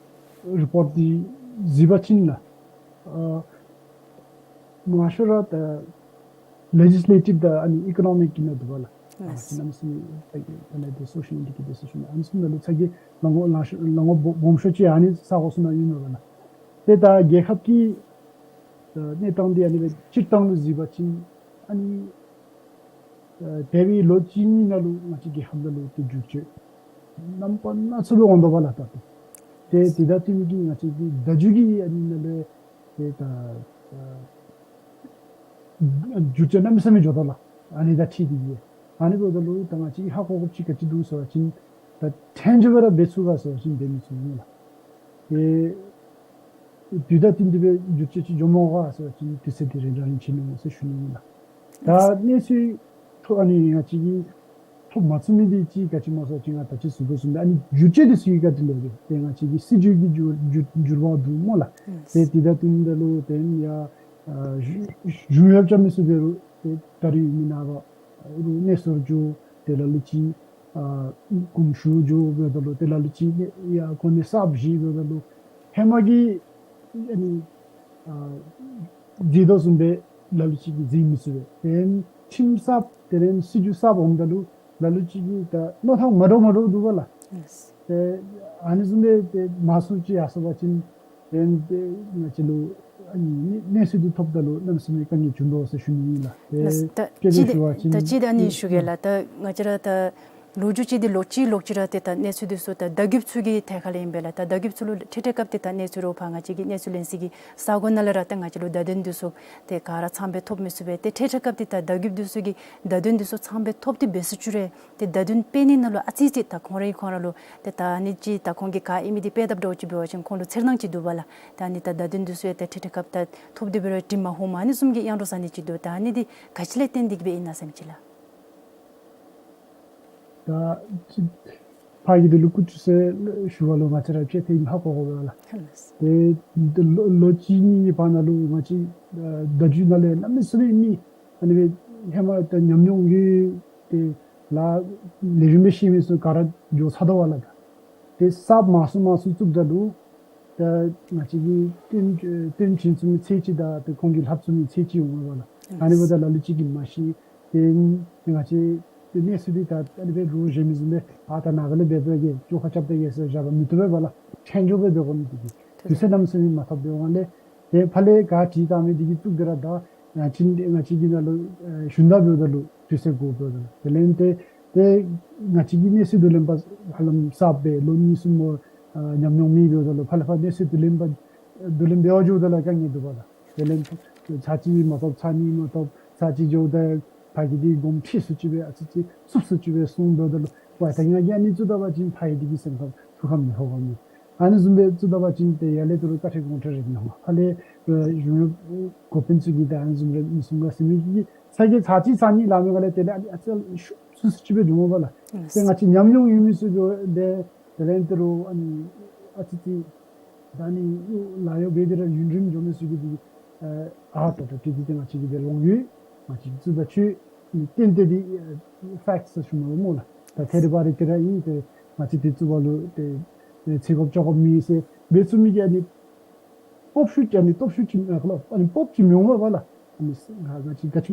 རི་པོརཊ་འདི་གཟིགས་པ་ཅིན་ལགས། ཨ་མང་ཤོས་ར་ད་ལེ་ཇིས་ལེ་ཊིབ་དང་ཨ་ནི་ཨི་ཀོ་ནོ་མིག་གི་ནང་འདུག་པ་ལགས། ལགས། ཨ་ནི་གནམ་མེད་ས་མེད་ད་གི་ད་ལས་ཏེ་སོ་ཤལ་འདི་གི་ཏེ་སོ་ཤལ་ཨ་ནི་ཚུ་ནང་ལུ་ཚ་གྱང་ལང་ངོ་ལང་ཤོར་ལང་ངོ་སྦོམ་ཤོས་ཅིག་ཨ་ནི་ས་གོ་ཚུ་ནང་ཡོད་མས་པ་ལགས། ཏེ་ད་རྒྱལ་ཁབ་ཀྱི་ཨ་གནས་སྟངས་འདི་ཨ་ནི་སྦེ་སྤྱིར་བཏང་ལུ་གཟིགས་པ་ཅིན་ཨ་ནི་ཨ་འདས་པའི་ལོ་གཅིག་གཉིས་ནང་ལུ་ང་བཅས་རྒྱལ་ཁབ་ནང་ལུ་ཏེ་འགྱུར་བཅོས་རྣམ་པ་སྣ་ཚོགས་སྦེ་འོང་དོ་བ་ལགས། ད་ཏེ་ཏེ་དེ་དང་བསྟུན་གྱི་ང་བཅས་ཀྱི་བརྡ་བརྒྱུད་ཀྱི་ཨ་ནི་ནང་ལས་ཏེ་ད་ཨ་འགྱུར་བཅོས་གནམ་མེད་ས་མེད་འགྱོ་དོ་ལགས། ཨ་ནི་དང་འཁྲིལ་ཏེ་གི་ཨ་ནི་འབདཝ་ད་ལུ་ད་ང་བཅས་ཀྱིས་ཧ་གོ་དགོཔ་ཅིག་ག་ཅི་འདུག་ཟེར་བ་ཅིན་ད་ཐེངས་མཇུག་སྦེ་ར་འབད་ཚུགས་ག་ཟེར་བ་ཅིན་འབད་མི་ཚུགས་སྨོ་ལགས། ཏེ་དུས་དང་བསྟུན་ཏེ་སྦེ་འགྱུར་བཅོས་ཅིག་འགྱོ་མི་དགོ་ག་ཟེར་བ་ཅིན་དུས་ཚོད་འདི་རིང་དང་རིང་ཕྱིན་ནུག་ཟེར་ཞུ་ནི་ཨིན་ལགས། ད་གནས་ཚུལ་ཐོ་ཨ་ནི་ང་བཅས་ཀྱིས་ཐོབ་མ་ཚུགས་མི་འདི་ཅིག་ག་ཅི་སྨོ་ཟེར་བ་ཅིན་ང་ད་ཅི་ཟེར་དོ་བཟུམ་སྦེ་ཨ་ནི་འགྱུར་བཅོས་འདི་ཚུ་གི་བཀའ་དྲིན་ལུ་ཏེ་ང་བཅས་ཀྱི་སྲིད་བྱུས་ཀྱི་འགྱུར་འགྱུར་འགྱུར་བ་འདུག་སྨོ་ལགས། ཏེ་དེ་དང་བསྟུན་ད་ལུ་ཏེ་ཡ་ཨ་གཞུང་གཞུང་གཡོགཔ་རྐྱབ་མི་ཚུ་འབད་རུང་ཏེ་ད་རིས་ཡོད་མི་ནང་ར་རུང་གནས་སོར་འགྱོ། ཏེ་ལ་ལུ་ཅིག་ཨ་དགོངསམ་ཞུ་འགྱོ་འབདཝ་ད་ལུ་ཏེ་ལ་ལུ་ཅིག་ཡ་གོ་གནས་གསརཔ་བཞེས་འབདཝ་ད་ལུ་ཧེ་མ་གི་ཨ་ནི་ཨ་མཛད་དོ་བཟུམ་སྦེ་ལ་ལུ་ཅིག་གིས་མཛད་མི་ཚུགས་པས། ཏེ་ཁྲིམས་གསརཔ་དེ་ལས་སྲིད་བྱུས་གསརཔ་འོངམ་ད་ལུ་ལ་ལུ་ཅིག་གིས་ད་མནོ་ཐངས་མ་འདྲཝ་མ་འདྲཝ་འདུག་པ་ལགས། ཏེ་ཨ་ནི་བཟུམ་སྦེ་ཏེ་མང་སུ་ཅིག་ཡར་སོང་པ་ཅིན་ཏེ་ཏེ་ང་བཅས་ལུ་ཨ་ནི་གནས་ཚུལ་འདི་ཐོབ་ད་ལུ་གནམ་མེད་ས་མེད་དཀའ་ངལ་བྱུང་དོ་ཟེར་ཞུ་ནི་ཨིན་ལགས། ཏེ་ལགས། ད་དཔེ་ཅིག་འདི་ཞུ་བ་ཅིན་ད་ཅིག་འདི་ཨ་ནི་ཞུ་གེ་ལགས། ད་ང་བཅས་ར་ད་ལོ་རྒྱུས་ཅིག་འདི་ལོག་ཅི་ལོག་ཅི་ར་ཏེ་ད་གནས་ཚུལ་འདི་ཚུ་ད་བརྡ་བརྒྱུདཔ་ཚུ་གི་ཐད་ཁ་ལས་ཨིན་པས་ལགས། ད་བརྡ་བརྒྱུདཔ་ཚུ་ལུ་འཕྲལ་འཕྲལ་སྐབས་ཏེ་ད་གནས་ཚུལ་རོགས་ཕར་ང་བཅས་ཀྱི་གནས་ཚུལ་ལེན་ས་གི་ས་གོ་ནང་ལས་ར་ད་ང་བཅས་ལུ་བརྡ་དོན་འདི་ཚུ་ཏེ་ག་ར་ཚངམ་སྦེ་ཐོབ་མི་ཚུགས་པས། ཏེ་འཕྲལ་འཕྲལ་སྐབས་ཏེ་ད་བརྡ་བརྒྱུདཔ་འདི་ཚུ་གིས་བརྡ་དོན་འདི་ཚུ་ཚངམ་སྦེ་ཐོབ་སྟེ་འབད་ས་བཅུག་རུང་ཏེ་བརྡ་དོན་སྤེལ་ནི་ནང་ལུ་ཨ་ཙི་ཅིག་ད་ཁོང་ར་གིས་ཁོང་ར་ལུ་ཏེ་ད་ཨ་ནི་ཅིག་ད་ཁོང་གིས་ག་ཨིན་མི་འདི་སྤེལ་དཔ་འདྲཝ་ཅིག་འབད་བ་ཅིན་ཁོང་ལུ་འཚེར་སྣང་ཅིག་འདུག་པ་ལགས། ད་ཨ་ནི་ད་བརྡ་དོན་འདི་ཚུ་ཡང་ད་འཕྲལ་འཕྲལ་སྐབས་ད་ཐོབ་སྟེ་འབད་རུང་དྲི་མ་ཧོ་མ་ཨ་ནི་བཟུམ་གྱི་ཡང་འདྲོག་ས་ནི་ཅིག་འདུག། ད་ཨ་ནི་འདི་ག་ཅི་ལས་བརྟེན་ཏེ་གི་སྦེ་ཨིན་ན་ཟེར་མི་ཅིག་ལགས། ད་ཅིག་ཕར་གྱི་འདི་ལུ་སྐུ་བཅར་ཟེར་ཞུ་བ་ལུ་ང་བཅས་ར་ཕྱད་དེ་ཧ་གོ་དགོ་པས་ལགས། ལགས། ཏེ་ལོ་ལོ་གཅིག་གཉིས་ཀྱི་བར་ན་ལུ་ང་བཅས་ཨ་བརྡ་བརྒྱུད་ནང་ལས་གནམ་མེད་ས་མེད་མི་ཨ་ནི་སྦེ་ཧེ་མ་ད་ཉམས་མྱོང་ཡོད་ཏེ་ལགས་ལས་རིམ་སྦེ་ཤེས་མི་ཚུ་ག་ར་འགྱོ་ཚར་དོ་བ་ལགས། ད་ཏེ་གསརཔ་མང་སུ་མང་སུ་བཙུགསཔ་ད་ལུ་ད་ང་བཅས་ཀྱི་བསྟན་བསྟན་བྱིན་ཚུགས་མི་ཚད་ཅིག་དང་ཏེ་ཁོང་གིས་ལྷབ་ཚུགས་མི་ཚད་ཅིག་འོང་བ་ལགས། ཨ་ནི་འབདཝ་ད་ལ་ལུ་ཅིག་གིས་མ་ཤེས། ཏེ་ང་བཅས་ཏེ་གནས་ཚུལ་འདི་ད་ཨ་ནི་སྦེ་རོགས་གཞན་མི་བཟུམ་སྦེ་ཨ་ད་ནཱ་ག་ལས་འབད་འབད་གེ་བཅོ་ཁ་རྐྱབ་ད་གེ་ཟེར་བཞག་པ་མི་བཏུབ་པས་པ་ལགས། ཆ་འཇོག་སྦེ་འབད་དགོ་ནི་འདི་གིས་དུས་ཚོད་གནམ་མེད་ས་མེད་མ་ཐོབ་པའི་དབང་ལས། ཏེ་ཕར་ལས་ག་དྲི་བཏང་མི་འདི་གིས་བཙུགས་ཏེ་ར་ད་ང་བཅས་ང་བཅས་ཀྱི་ནང་ལུ་ཨེ་ཞུན་དག་འབདཝ་ད་ལུ་དུས་ཚོད་འགོར་འབདཝ་ད་ལུ་དེ་ལས་ཏེ་ཏེ་ང་བཅས་ཀྱི་གནས་ཚུལ་བསྡུ་ལེན་པ་ཧ་ལམ་གསརཔ་སྦེ་ལོ་གཉིས་གསུམ་མོ་ཨ་ཉམས་མྱོང་མེད་འབདཝ་ད་ལུ་ཕར་ལས་ཕར་གནས་ཚུལ་བསྡུ་ལེན་པ་བསྡུ་ལེན་འབད་བར་འགྱོཝ་ད་ལུ་དཀའ་ངལ་འདུག་པ་ལགས། དེ་ལས་ཚར་གཅིག་མ་ཐོབ་ཚར་གཉིས་མ་ཐོབ་ཚར་གཅིག་འགྱོཝ་ད་ཕ་གི་འདི་དགོངསམ་ཁྲེལ་སུ་ཅིག་སྦེ་ཨ་ཙི་ཅིག་སུབ་སུ་ཅིག་སྦེ་སོང་འབདཝ་ད་ལུ་ཝའི་ད་ང་གིས་ཨ་ནི་བཙུགས་ད་པ་ཅིན་ཕ་གི་འདི་གི་སེམས་ཁར་ཐུགས་ཁར་མི་ལྷོད་ག་མི། ཨ་ནི་བཟུམ་སྦེ་བཙུགས་ད་པ་ཅིན་ཏེ་ཡར་ལས་ད་རུང་བཀའ་ཁྲིད་དགོངས་ཁྲེལ་རེ་མི་འོང་། ཕར་ལས་ཨེ་གཞུང་གཡོགཔ་འགོ་དཔོན་ཚུ་གིས་ད་ཨ་ནི་བཟུམ་རེ་མི་གསུང་ག་ཟེར་མི་གི་ཚ་གྱང་ཚར་གཅིག་ཚར་གཉིས་ལང་མི་ག་ལས་དེ་ལས་ཨ་ནི་ཨ་ཙི་ཤུགས་སུ་སུབ་སུབ་ཅིག་སྦེ་འགྱོ་འོང་པ་ལགས། ཏེ་ང་བཅས་ཉམས་མྱོང་ཡོད་མི་ཚུ་གིས་དེ་དེ་ལས་ད་རུང་ཨ་ནི་ཨ་ཙི་ཅིག་ད་ཨ་ནི་ལཱ་གཡོག་འབད་དེ་ར་ཡུན་རིངམོ་འགྱོ་མི་ཚུ་གིས་འདི་ཨ་ད་ད་ཏེ་འདི་ཏེ་ང་བཅས་ཀྱི་འདི་ལོང་ཡོད། ང་བཅས་ཀྱིས་བཙུགས་ད་ཆོག། ཏན་ཏན་འདི་ཨེ་ཕེཀཊ་ཟེར་ཞུ་མི་སྨོ་ལགས། ད་ཐད་རི་བ་རི་དེ་ར་ཨིན། ཏེ་ང་བཅས་འདི་བཙུགས་པ་ལུ་ཏེ་ཨེ་ཚེ་དགོཔ་བཅག་དགོཔ་མེད་ཟེར་འབད་ཚུགས་མི་གི་ཨ་ནི་སྤོབས་ཤུགས་ཅིག་ཨ་ནི་སྟོབས་ཤུགས་ཅིག་ཨ་ཁ་ལོ་ཨ་ནི་སྤོབས་ཅིག་མི་འོང་བ་ལགས། ཨ་ནི་ང་ང་བཅས་ག་ཅི་ག་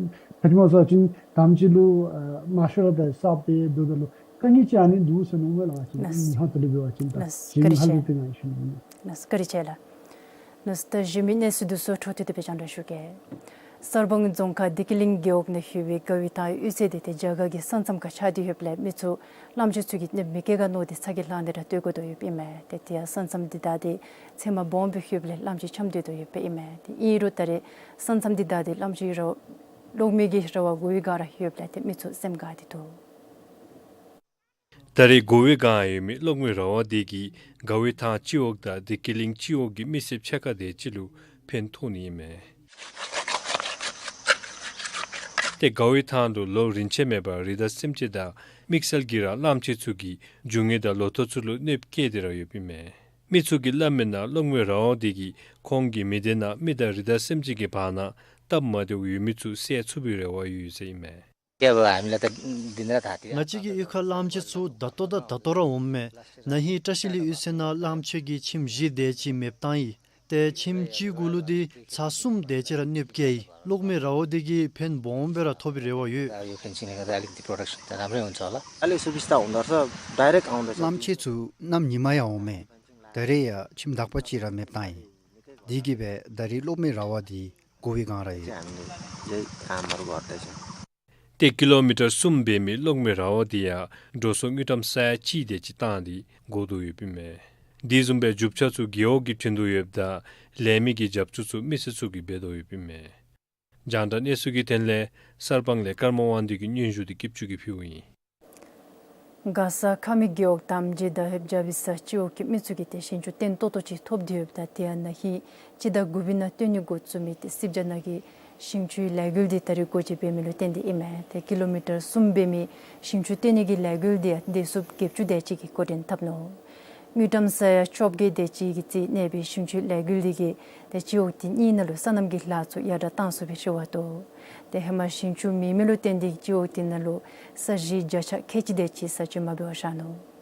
ཅི་སྨོ་ཟེར་བ་ཅིན་དང་པ་ཅིག་ལུ་ཨ་མང་ཤོས་ར་ད་གསརཔ་སྦེ་འབདཝ་ད་ལུ་དཀའ་ངལ་ཅིག་ཨ་ནི་འདུག་ཟེར་མནོཝ་མས་ལགས། ང་བཅས་ལགས། མི་ཧོང་ཏོ་ལས་འབད་བ་ཅིན་ད་ལགས། གཞན་བཀའ་དྲིན་ཧ་ལུགས་ཆེ། ཏེ་ང་ཞུ་ནི། ལགས། བཀའ་དྲིན་ཆེ་ལགས། ལགས། ད་གཞན་མི་གནས་ཚུལ་འདི་ཚུ་འཕྲོ་མཐུད་དེ་སྦེ་སྤྱན་འདྲེན་ཞུ་གེ། གསར་སྤང་རྫོང་ཁག་བདེ་སྐྱིད་གླིང་རྒེད་འོག་ནང་ཡོད་པའི་དགའ་བའི་ཐང་ཡོད་ཚད་འདི་ཏེ་རྒྱ་གར་གྱི་ས་མཚམས་ཁར་ཆགས་ཏེ་ཡོདཔ་ལས་མི་ཚུ་གླངམོ་ཆེ་ཚུ་གིས་གནོདཔ་མི་བཀལ་ག་མནོ་སྟེ་ཚ་གྱང་ལངས་ཏེ་ར་སྡོད་དགོ་དོ་ཡོདཔ་ཨིན་མས། ཏེ་དེ་ཡང་ས་མཚམས་འདི་བདའ་སྟེ་ཚེར་མ་སྦོམ་སྦེ་ཡོདཔ་ལས་གླངམོ་ཆེ་འཁྱམས་སྡོད་དོ་ཡོདཔ་ཨིན་མས། ཏེ་ཨིན་རུང་ད་རེས་ས་མཚམས་འདི་བདའ་སྟེ་གླངམོ་ཆེ་ར་ལོག་མི་གི་རེ་བ་དགོ་པའི་སྒང་ར་ཡོདཔ་ལས་ཏེ་མི་ཚུ་སེམས་དགའ་སྟེ་འདུག། ད་རེས་དགོ་པའི་སྒང་ཡོད་མི་གློག་མེའི་ར་བ་འདི་གིས་དགའ་བའི་ཐང་སྤྱི་འོག་དང་བདེ་སྐྱིད་གླིང་སྤྱི་འོག་གི་མི་སེར་ཕྱེད་ཀ་དེ་ཅིག་ལུ་ཕན་ཐོགས་ནི་ཨིན་མས། ཏེ་དགའ་བའི་ཐང་དུ་ལོ་རིན་ཆེན་མེད་པར་རི་དྭགས་སེམས་ཅན་དང་དམིགས་བསལ་གྱིས་ར་གླངམོ་ཆེ་ཚུ་གིས་རྒྱུ་དངོས་དང་ལོ་ཐོག་ཚུ་ལུ་གནོདཔ་བཀལ་ཏེ་ར་ཡོདཔ་ཨིན་མས། མི་ཚུ་གིས་སླབ་མིའི་ནང་གློག་མེའི་ར་བ་འདི་གིས་ཁོང་གི་མི་སྡེ་ནང་མི་དང་རི་དྭགས་སེམས་ཅན་གྱི་བར་ན་སྟབས་མ་བདེཝ་ཡོད་མི་ཚུ་བསལ་ཚུགས་པའི་རེ་བ་ཡོད་ཟེར་ཨིན་མས། ང་བཅས་ཀྱི་གཡུས་ཁར་གླངམོ་ཆེ་ཚུ་ད་ལྟོ་དང་ད་ལྟོ་ར་འོངམ་མས། ན་ཧིང་བཀྲ་ཤིས་གླིང་གཡུས་ཚན་ནང་གླངམོ་ཆེ་གིས་ཁྱིམ་བཞི་དེ་ཅིག་མེདཔ་བཏང་ཡི། ཏེ་ཁྱིམ་གཅིག་གུ་ལུ་འདི་ཚར་གསུམ་དེ་ཅིག་ར་གནོདཔ་བཀལ་ཡི། གློག་མེའི་ར་བ་འདི་གིས་ཕན་སྦོམ་སྦེ་ར་ཐོབ་པའི་རེ་བ་ཡོད། གླངམོ་ཆེ་ཚུ་གནམ་ཉིནམ་ཡང་འོངམ་མས། ད་རེས་ཡང་ཁྱིམ་བདག་པ་ཅིག་ར་མེདཔ་བཏང་ཡི། དེ་གིས་སྦེ་ད་རེས་གློག་མེའི་ར་བ་འདི་དགོ་པའི་སྒང་ར་ཡོད། ཏེ་ཀི་ལོ་མི་ཊར་གསུམ་འབད་མི་གློག་མེའི་ར་བ་འདི་ཡང་འགྲོ་སོང་དངུལ་ཀྲམ་ས་ཡ་གཅིག་དེ་ཅིག་བཏང་སྟེ་དགོ་དོ་ཡོདཔ་ཨིན་མས། དེ་བཟུམ་སྦེ་རྒྱུ་ཆ་ཚུ་རྒེད་འོག་གིས་བྱིན་དོ་ཡོདཔ་ད་ལས་མི་གི་རྒྱབ་སྐྱོར་ཚུ་མི་སེར་ཚུ་གིས་འབད་དོ་ཡོདཔ་ཨིན་མས། རྒྱང་བསྒྲགས་གནས་ཚུལ་གྱི་དོན་ལས་གསར་སྤང་ལས་ཀརྨ་དབང་འདུས་ཀྱི་སྙན་ཞུ་འདི་སྐྱིད་ཆུ་གིས་ཕུལཝ་ཨིན། མགར་ས་ཁ་མིག་རྒེད་འོག་དམ་རྗེ་ཟླ་ཧེབ་རྒྱ་བི་ས་སྤྱི་འོག་གི་མི་ཚུ་གིས་ཏེ་ཞིང་ཆུ་བརྟན་ཏོག་ཏོ་ཅིག་ཐོབ་སྟེ་ཡོདཔ་ད་དེ་ཡང་ན་ཧིང་སྤྱི་ཟླ་དགུ་པའི་ནང་བཏོན་ནི་འགོ་བཙུགས་མི་ཏེ་སིབ་ཇ་ནང་གི་ཞིང་ཆུའི་ལས་འགུལ་འདི་ད་རེས་སྒོ་འབྱེད་འབད་མི་ལུ་བརྟེན་ཏེ་ཨིན་མས། ཏེ་ཀི་ལོ་མི་ཊར་གསུམ་འབད་མི་ཞིང་ཆུ་བཏོན་ནི་གི་ལས་འགུལ་འདི་ཡང་སྡེ་ཚན་བརྒྱད་ཅུ་དེ་ཅིག་གིས་འགོ་འདྲེན་འཐབ་ནུག། དངུལ་ཀྲམ་ས་ཡ་བཅོ་བརྒྱད་དེ་ཅིག་གི་རྩིས་གནས་པའི་ཞིང་ཆུའི་ལས་འགུལ་འདི་གིས་ཏེ་སྤྱི་འོག་དེ་གཉིས་ནང་ལུ་སོ་ནམ་གྱི་ལཱ་ཚུ་ཡར་དྲགས་བཏང་ཚུགས་པའི་རེ་བ་འདུག། ཏེ་ཧེ་མ་ཞིང་ཆུ་མེད་མི་ལུ་བརྟེན་ཏེ་སྤྱི་འོག་དེ་ནང་ལུ་ས་གཞི་བརྒྱ་ཆ་ཁལ་གཅིག་དེ་ཅིག་ས་སྤྱོད་མ་འབད་བར་བཞག་ནུག།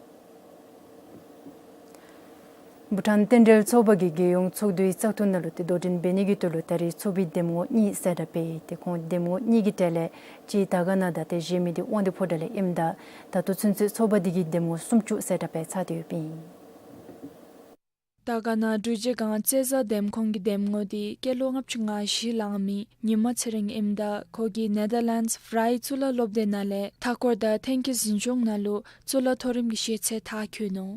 བྷུ་ཊཱན་རྟེན་འབྲེལ་ཚོགས་པ་གིས་རྒྱལ་ཡོངས་ཚོགས་འདུའི་བཙག་འཐུ་ནང་ལུ་ཏེ་དོ་འགྲན་འབད་ནི་གི་དོན་ལུ་ད་རེས་ཚོགས་པའི་འདེམས་ངོ་གཉིས་གསལ་བསྒྲགས་འབད་ཡི། ཏེ་ཁོང་འདེམས་ངོ་གཉིས་ཀྱི་གྲས་ལས་གཅིག་དར་དཀར་ན་དང་ཏེ་གཞན་མི་འདི་དབང་འདུས་ཕོ་བྲང་ལས་ཨིནམ་ད་ད་ལྟོ་ཚུན་ཚོད་ཚོགས་པ་འདི་གིས་འདེམས་ངོ་སུམ་ཅུ་གསལ་བསྒྲགས་འབད་ཚར་ཏེ་ཡོདཔ་ཨིན། དར་དཀར་ན་འབྲུག་རྗེས་སྒང་རྩེ་བཟའ་འདེམས་ཁོངས་ཀྱི་འདེམས་ངོ་འདི་སྐྱེས་ལོ་ལྔ་བཅུ་ང་བཞི་ལང་མི་ཉི་མ་ཚེ་རིང་ཨིནམ་ད་ཁོ་གིས་ནེ་དར་ལེནཌསི་བྷ་རའི་གཙུག་ལག་སློབ་སྡེ་ནང་ལས་མཐའ་འཁོར་དང་ཐོན་སྐྱེད་འཛིན་སྐྱོང་ནང་ལུ་གཙུག་ལག་མཐོ་རིམ་གྱི་ཤེས་ཚད་མཐར་འཁྱོལ་ནུག།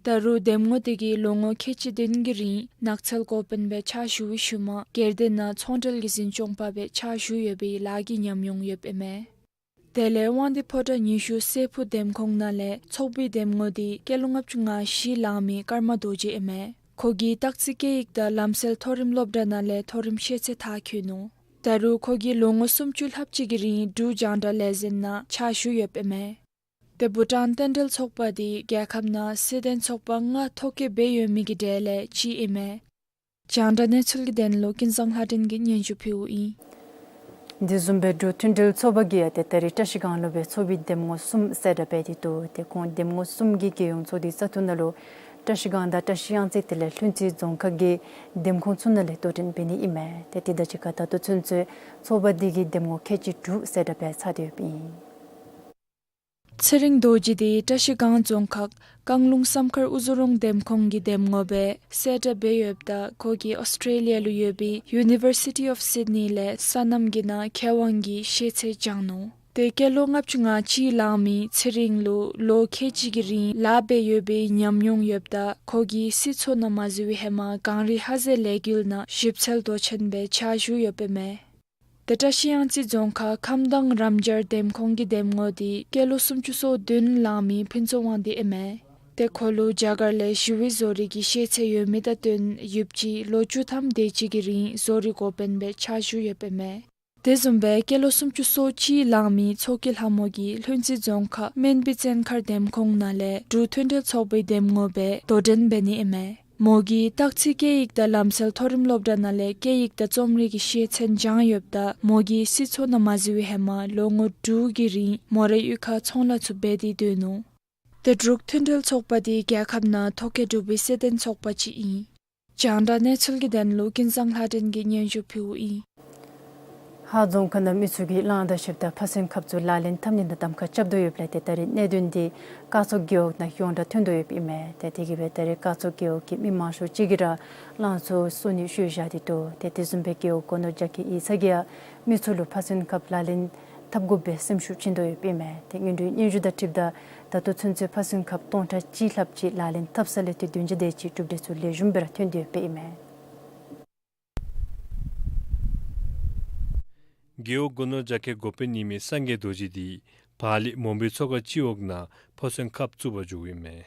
ད་རུང་འདེམས་ངོ་འདི་གིས་ལོ་ངོ་ཁལ་གཅིག་བདུན་གྱི་རིང་ནགས་ཚལ་འགོ་དཔོན་སྦེ་ཕྱག་ཞུ་བའི་ཤུལ་མ་སྒེར་སྡེ་ནང་ཚོང་འབྲེལ་གྱི་འཛིན་སྐྱོང་པ་སྦེ་ཕྱག་ཞུ་ཡོད་པའི་ལཱ་གི་ཉམས་མྱོང་ཡོདཔ་ཨིན་མས། དེ་ལས་དབང་འདུས་ཕོ་བྲང་ཉི་ཤུ་སྲས་ཕུག་འདེམས་ཁོངས་ནང་ལས་ཚོགས་པའི་འདེམས་ངོ་འདི་སྐྱེས་ལོ་ལྔ་བཅུ་ང་བཞི་ལང་མི་ཀརྨ་རྡོ་རྗེ་ཨིན་མས། ཁོ་གིས་སྟག་རྩེ་སྐད་ཡིག་དང་ལམ་སྲོལ་མཐོ་རིམ་སློབ་གྲྭ་ནང་ལས་མཐོ་རིམ་ཤེས་ཚད་མཐར་འཁྱོལ་ནུག། ད་རུང་ཁོ་གིས་ལོ་ངོ་སུམ་ཅུ་ལྷགཔ་ཅིག་གི་རིང་འབྲུག་རྒྱང་བསྒྲགས་ལས་འཛིན་ནང་ཕྱག་ཞུ་ཡོདཔ་ཨིན་མས། ཏེ་བྷུ་ཊཱན་རྟེན་འབྲེལ་ཚོགས་པ་འདི་རྒྱལ་ཁབ་ནང་སྲིད་དོན་ཚོགས་པ་ལྔ་ཐོ་བཀོད་འབད་ཡོད་མི་གི་གྲས་ལས་གཅིག་ཨིན་མས། རྒྱང་བསྒྲགས་གནས་ཚུལ་གྱི་དོན་ལུ་ཀུན་བཟང་ལྷ་སྒྲོན་གྱིས་སྙན་ཞུ་ཕུལཝ་ཨིན། དེ་བཟུམ་སྦེ་འབྲུག་མཐུན་སྒྲིལ་ཚོགས་པ་གིས་ཡང་ཏེ་ད་རེས་བཀྲ་ཤིས་སྒང་ལུ་སྦེ་ཚོགས་པའི་འདེམས་ངོ་གསུམ་གསལ་བསྒྲགས་འབད་དེ་འདུག། ཏེ་ཁོང་འདེམས་ངོ་གསུམ་གྱིས་རྒྱལ་ཡོངས་ཚོགས་འདུའི་བཙག་འཐུ་ནང་ལུ་བཀྲ་ཤིས་སྒང་དང་བཀྲ་ཤིས་གཡང་རྩེ་དེ་ལས་ལྷུན་རྩེ་རྫོང་ཁག་གི་འདེམས་ཁོངས་ཚུ་ནང་ལས་དོ་འགྲན་འབད་ནི་ཨིན་མས། ཏེ་དེ་དང་གཅིག་ཁར་ད་ལྟོ་ཚུན་ཚོད་ཚོགས་པ་འདི་གིས་འདེམས་ངོ་ཁལ་གཅིག་དྲུག་གསལ་བསྒྲགས་འབད་ཚར་ཏེ་ཡོདཔ་ཨིན། ཚེ་རིང་རྡོ་རྗེ་འདི་བཀྲ་ཤིས་སྒང་རྫོང་ཁག་རྐང་ལུང་བསམ་མཁར་དབུ་རྫོང་འདེམས་ཁོངས་ཀྱི་འདེམས་ངོ་སྦེ་གསལ་བསྒྲགས་འབད་ཡོདཔ་ད་ཁོ་གིས་ཨོསི་ཊྲེ་ལི་ཡ་ལུ་ཡོད་པའི་ཡུ་ནི་བར་སི་ཊི་ཨོཕ་སིཌ་ནི་ལས་སོ་ནམ་གྱི་ནང་མཁས་དབང་གི་ཤེས་ཚད་སྦྱངས་ནུག། ཏེ་སྐྱེས་ལོ་ལྔ་བཅུ་ང་གཅིག་ལང་མི་ཚེ་རིང་ལུ་ལོ་ཁལ་གཅིག་གི་རིང་ལཱ་འབད་ཡོད་པའི་ཉམས་མྱོང་ཡོདཔ་ད་ཁོ་གིས་སྲིད་ཚོགས་ནང་མ་འཛུལ་བའི་ཧེ་མ་གངས་རི་ཧ་ཟེ་ལས་འགུལ་ནང་ཞིབ་འཚོལ་མདོ་ཆེན་སྦེ་ཕྱག་ཞུ་ཡོདཔ་ཨིན་མས། ཏེ་བཀྲ་ཤིས་གཡང་རྩེ་རྫོང་ཁག་ཁམས་དྭངས་རམ་སྦྱར་འདེམས་ཁོངས་ཀྱི་འདེམས་ངོ་འདི་སྐྱེས་ལོ་སུམ་ཅུ་སོ་བདུན་ལང་མི་ཕུན་ཚོགས་དབང་འདུས་ཨིན་མས། ཏེ་ཁོ་ལུ་རྒྱ་གར་ལས་ཞི་བའི་བཟོ་རིག་གི་ཤེས་ཚད་ཡོད་མི་དང་བསྟུན་ཡོདཔ་ཅིག་ལོ་བཅུ་ཐམ་དེ་ཅིག་གི་རིང་བཟོ་རིག་འགོ་དཔོན་སྦེ་ཕྱག་ཞུ་ཡོདཔ་ཨིན་མས། དེ་བཟུམ་སྦེ་སྐྱེས་ལོ་སུམ་ཅུ་སོ་གཅིག་ལང་མི་མཚོ་སྐྱེས་ལྷ་མོ་གིས་ལྷུན་རྩེ་རྫོང་ཁག་སྨན་སྦི་བཙན་མཁར་འདེམས་ཁོངས་ནང་ལས་འབྲུག་མཐུན་སྒྲིལ་ཚོགས་པའི་འདེམས་ངོ་སྦེ་དོ་འགྲན་འབད་ནི་ཨིན་མས། མོ་གིས་སྟག་རྩེ་སྐད་ཡིག་དང་ལམ་སྲོལ་མཐོ་རིམ་སློབ་གྲྭ་ནང་ལས་སྐད་ཡིག་དང་རྩོམ་རིག་གི་ཤེས་ཚད་སྦྱངས་ཡོདཔ་ད་མོ་གིས་སྲིད་ཚོགས་ནང་མ་འཛུལ་བའི་ཧེ་མ་ལོ་ངོ་དྲུག་གི་རིང་མོ་རའི་གཡུས་ཁར་ཚོང་ལཱ་ཚུ་འབད་དེ་སྡོད་ནུག། ཏེ་འབྲུག་མཐུན་སྒྲིལ་ཚོགས་པ་འདི་རྒྱལ་ཁབ་ནང་ཐོ་བཀོད་གྲུབ་པའི་སྲིད་དོན་ཚོགས་པ་ཅིག་ཨིན། རྒྱང་བསྒྲགས་གནས་ཚུལ་གྱི་དོན་ལུ་ཀུན་བཟང་ལྷ་སྒྲོན་གྱིས་སྙན་ཞུ་ཕུལཝ་ཨིན། ཧཱ་རྫོང་ཁག་ནང་མི་ཚུ་གིས་གླང་དང་ཞབས་དང་ཕ་སོན་ཁབ་ཚུ་ལག་ལེན་འཐབ་ནི་ནང་གདམ་ཁ་རྐྱབ་དོ་ཡོདཔ་ལས་ཏེ་ད་རེས་གནད་དོན་འདི་སྐར་ཚོགས་རྒེད་འོག་ནང་ཡོངས་གྲགས་ཐོན་དོ་ཡོདཔ་ཨིན་མས། ཏེ་དེ་གིས་སྦེ་ད་རེས་སྐར་ཚོགས་རྒེད་འོག་གི་མི་མང་ཤོས་ཅིག་གིས་ར་གླང་ཚུ་གསོ་ནི་བཤོལ་བཞག་སྟེ་འདུག། ཏེ་དེ་བཟུམ་སྦེ་རྒེད་འོག་སྒོ་ནོར་རྒྱ་སྐྱེད་ཡིག་ཚང་གིས་ཡང་མི་ཚུ་ལུ་ཕ་སོན་ཁབ་ལག་ལེན་འཐབ་དགོ་པའི་སེམས་ཤུགས་བྱིན་དོ་ཡོདཔ་ཨིན་མས། ཏེ་སྔོན་འགྲོའི་སྙན་ཞུ་དང་འཁྲིལཝ་ད་ད་ལྟོ་ཚུན་ཚོད་ཕ་སོན་ཁབ་སྟོང་ཕྲག་གཅིག་ལྷགཔ་ཅིག་ལག་ལེན་འཐབ་ས་ལས་ཏེ་བདུན་བརྒྱ་དེ་ཅིག་གྲུབ་འབྲས་ཚུ་ལེགས་ཤོམ་སྦེ་ར་ཐོན་ཏེ་ཡོདཔ་ཨིན་མས། རྒེད་འོག་སྒོ་ནོར་རྒྱ་སྐྱེད་འགོ་དཔོན་ཨིན་མི་སངས་རྒྱས་རྡོ་རྗེ་འདི་བག་ལེབ་མོན་བུའི་མཚོ་ཁ་སྤྱི་འོག་ནང་ཕ་སོན་ཁབ་བཙུགས་པར་འགྱོཝ་ཨིན་མས།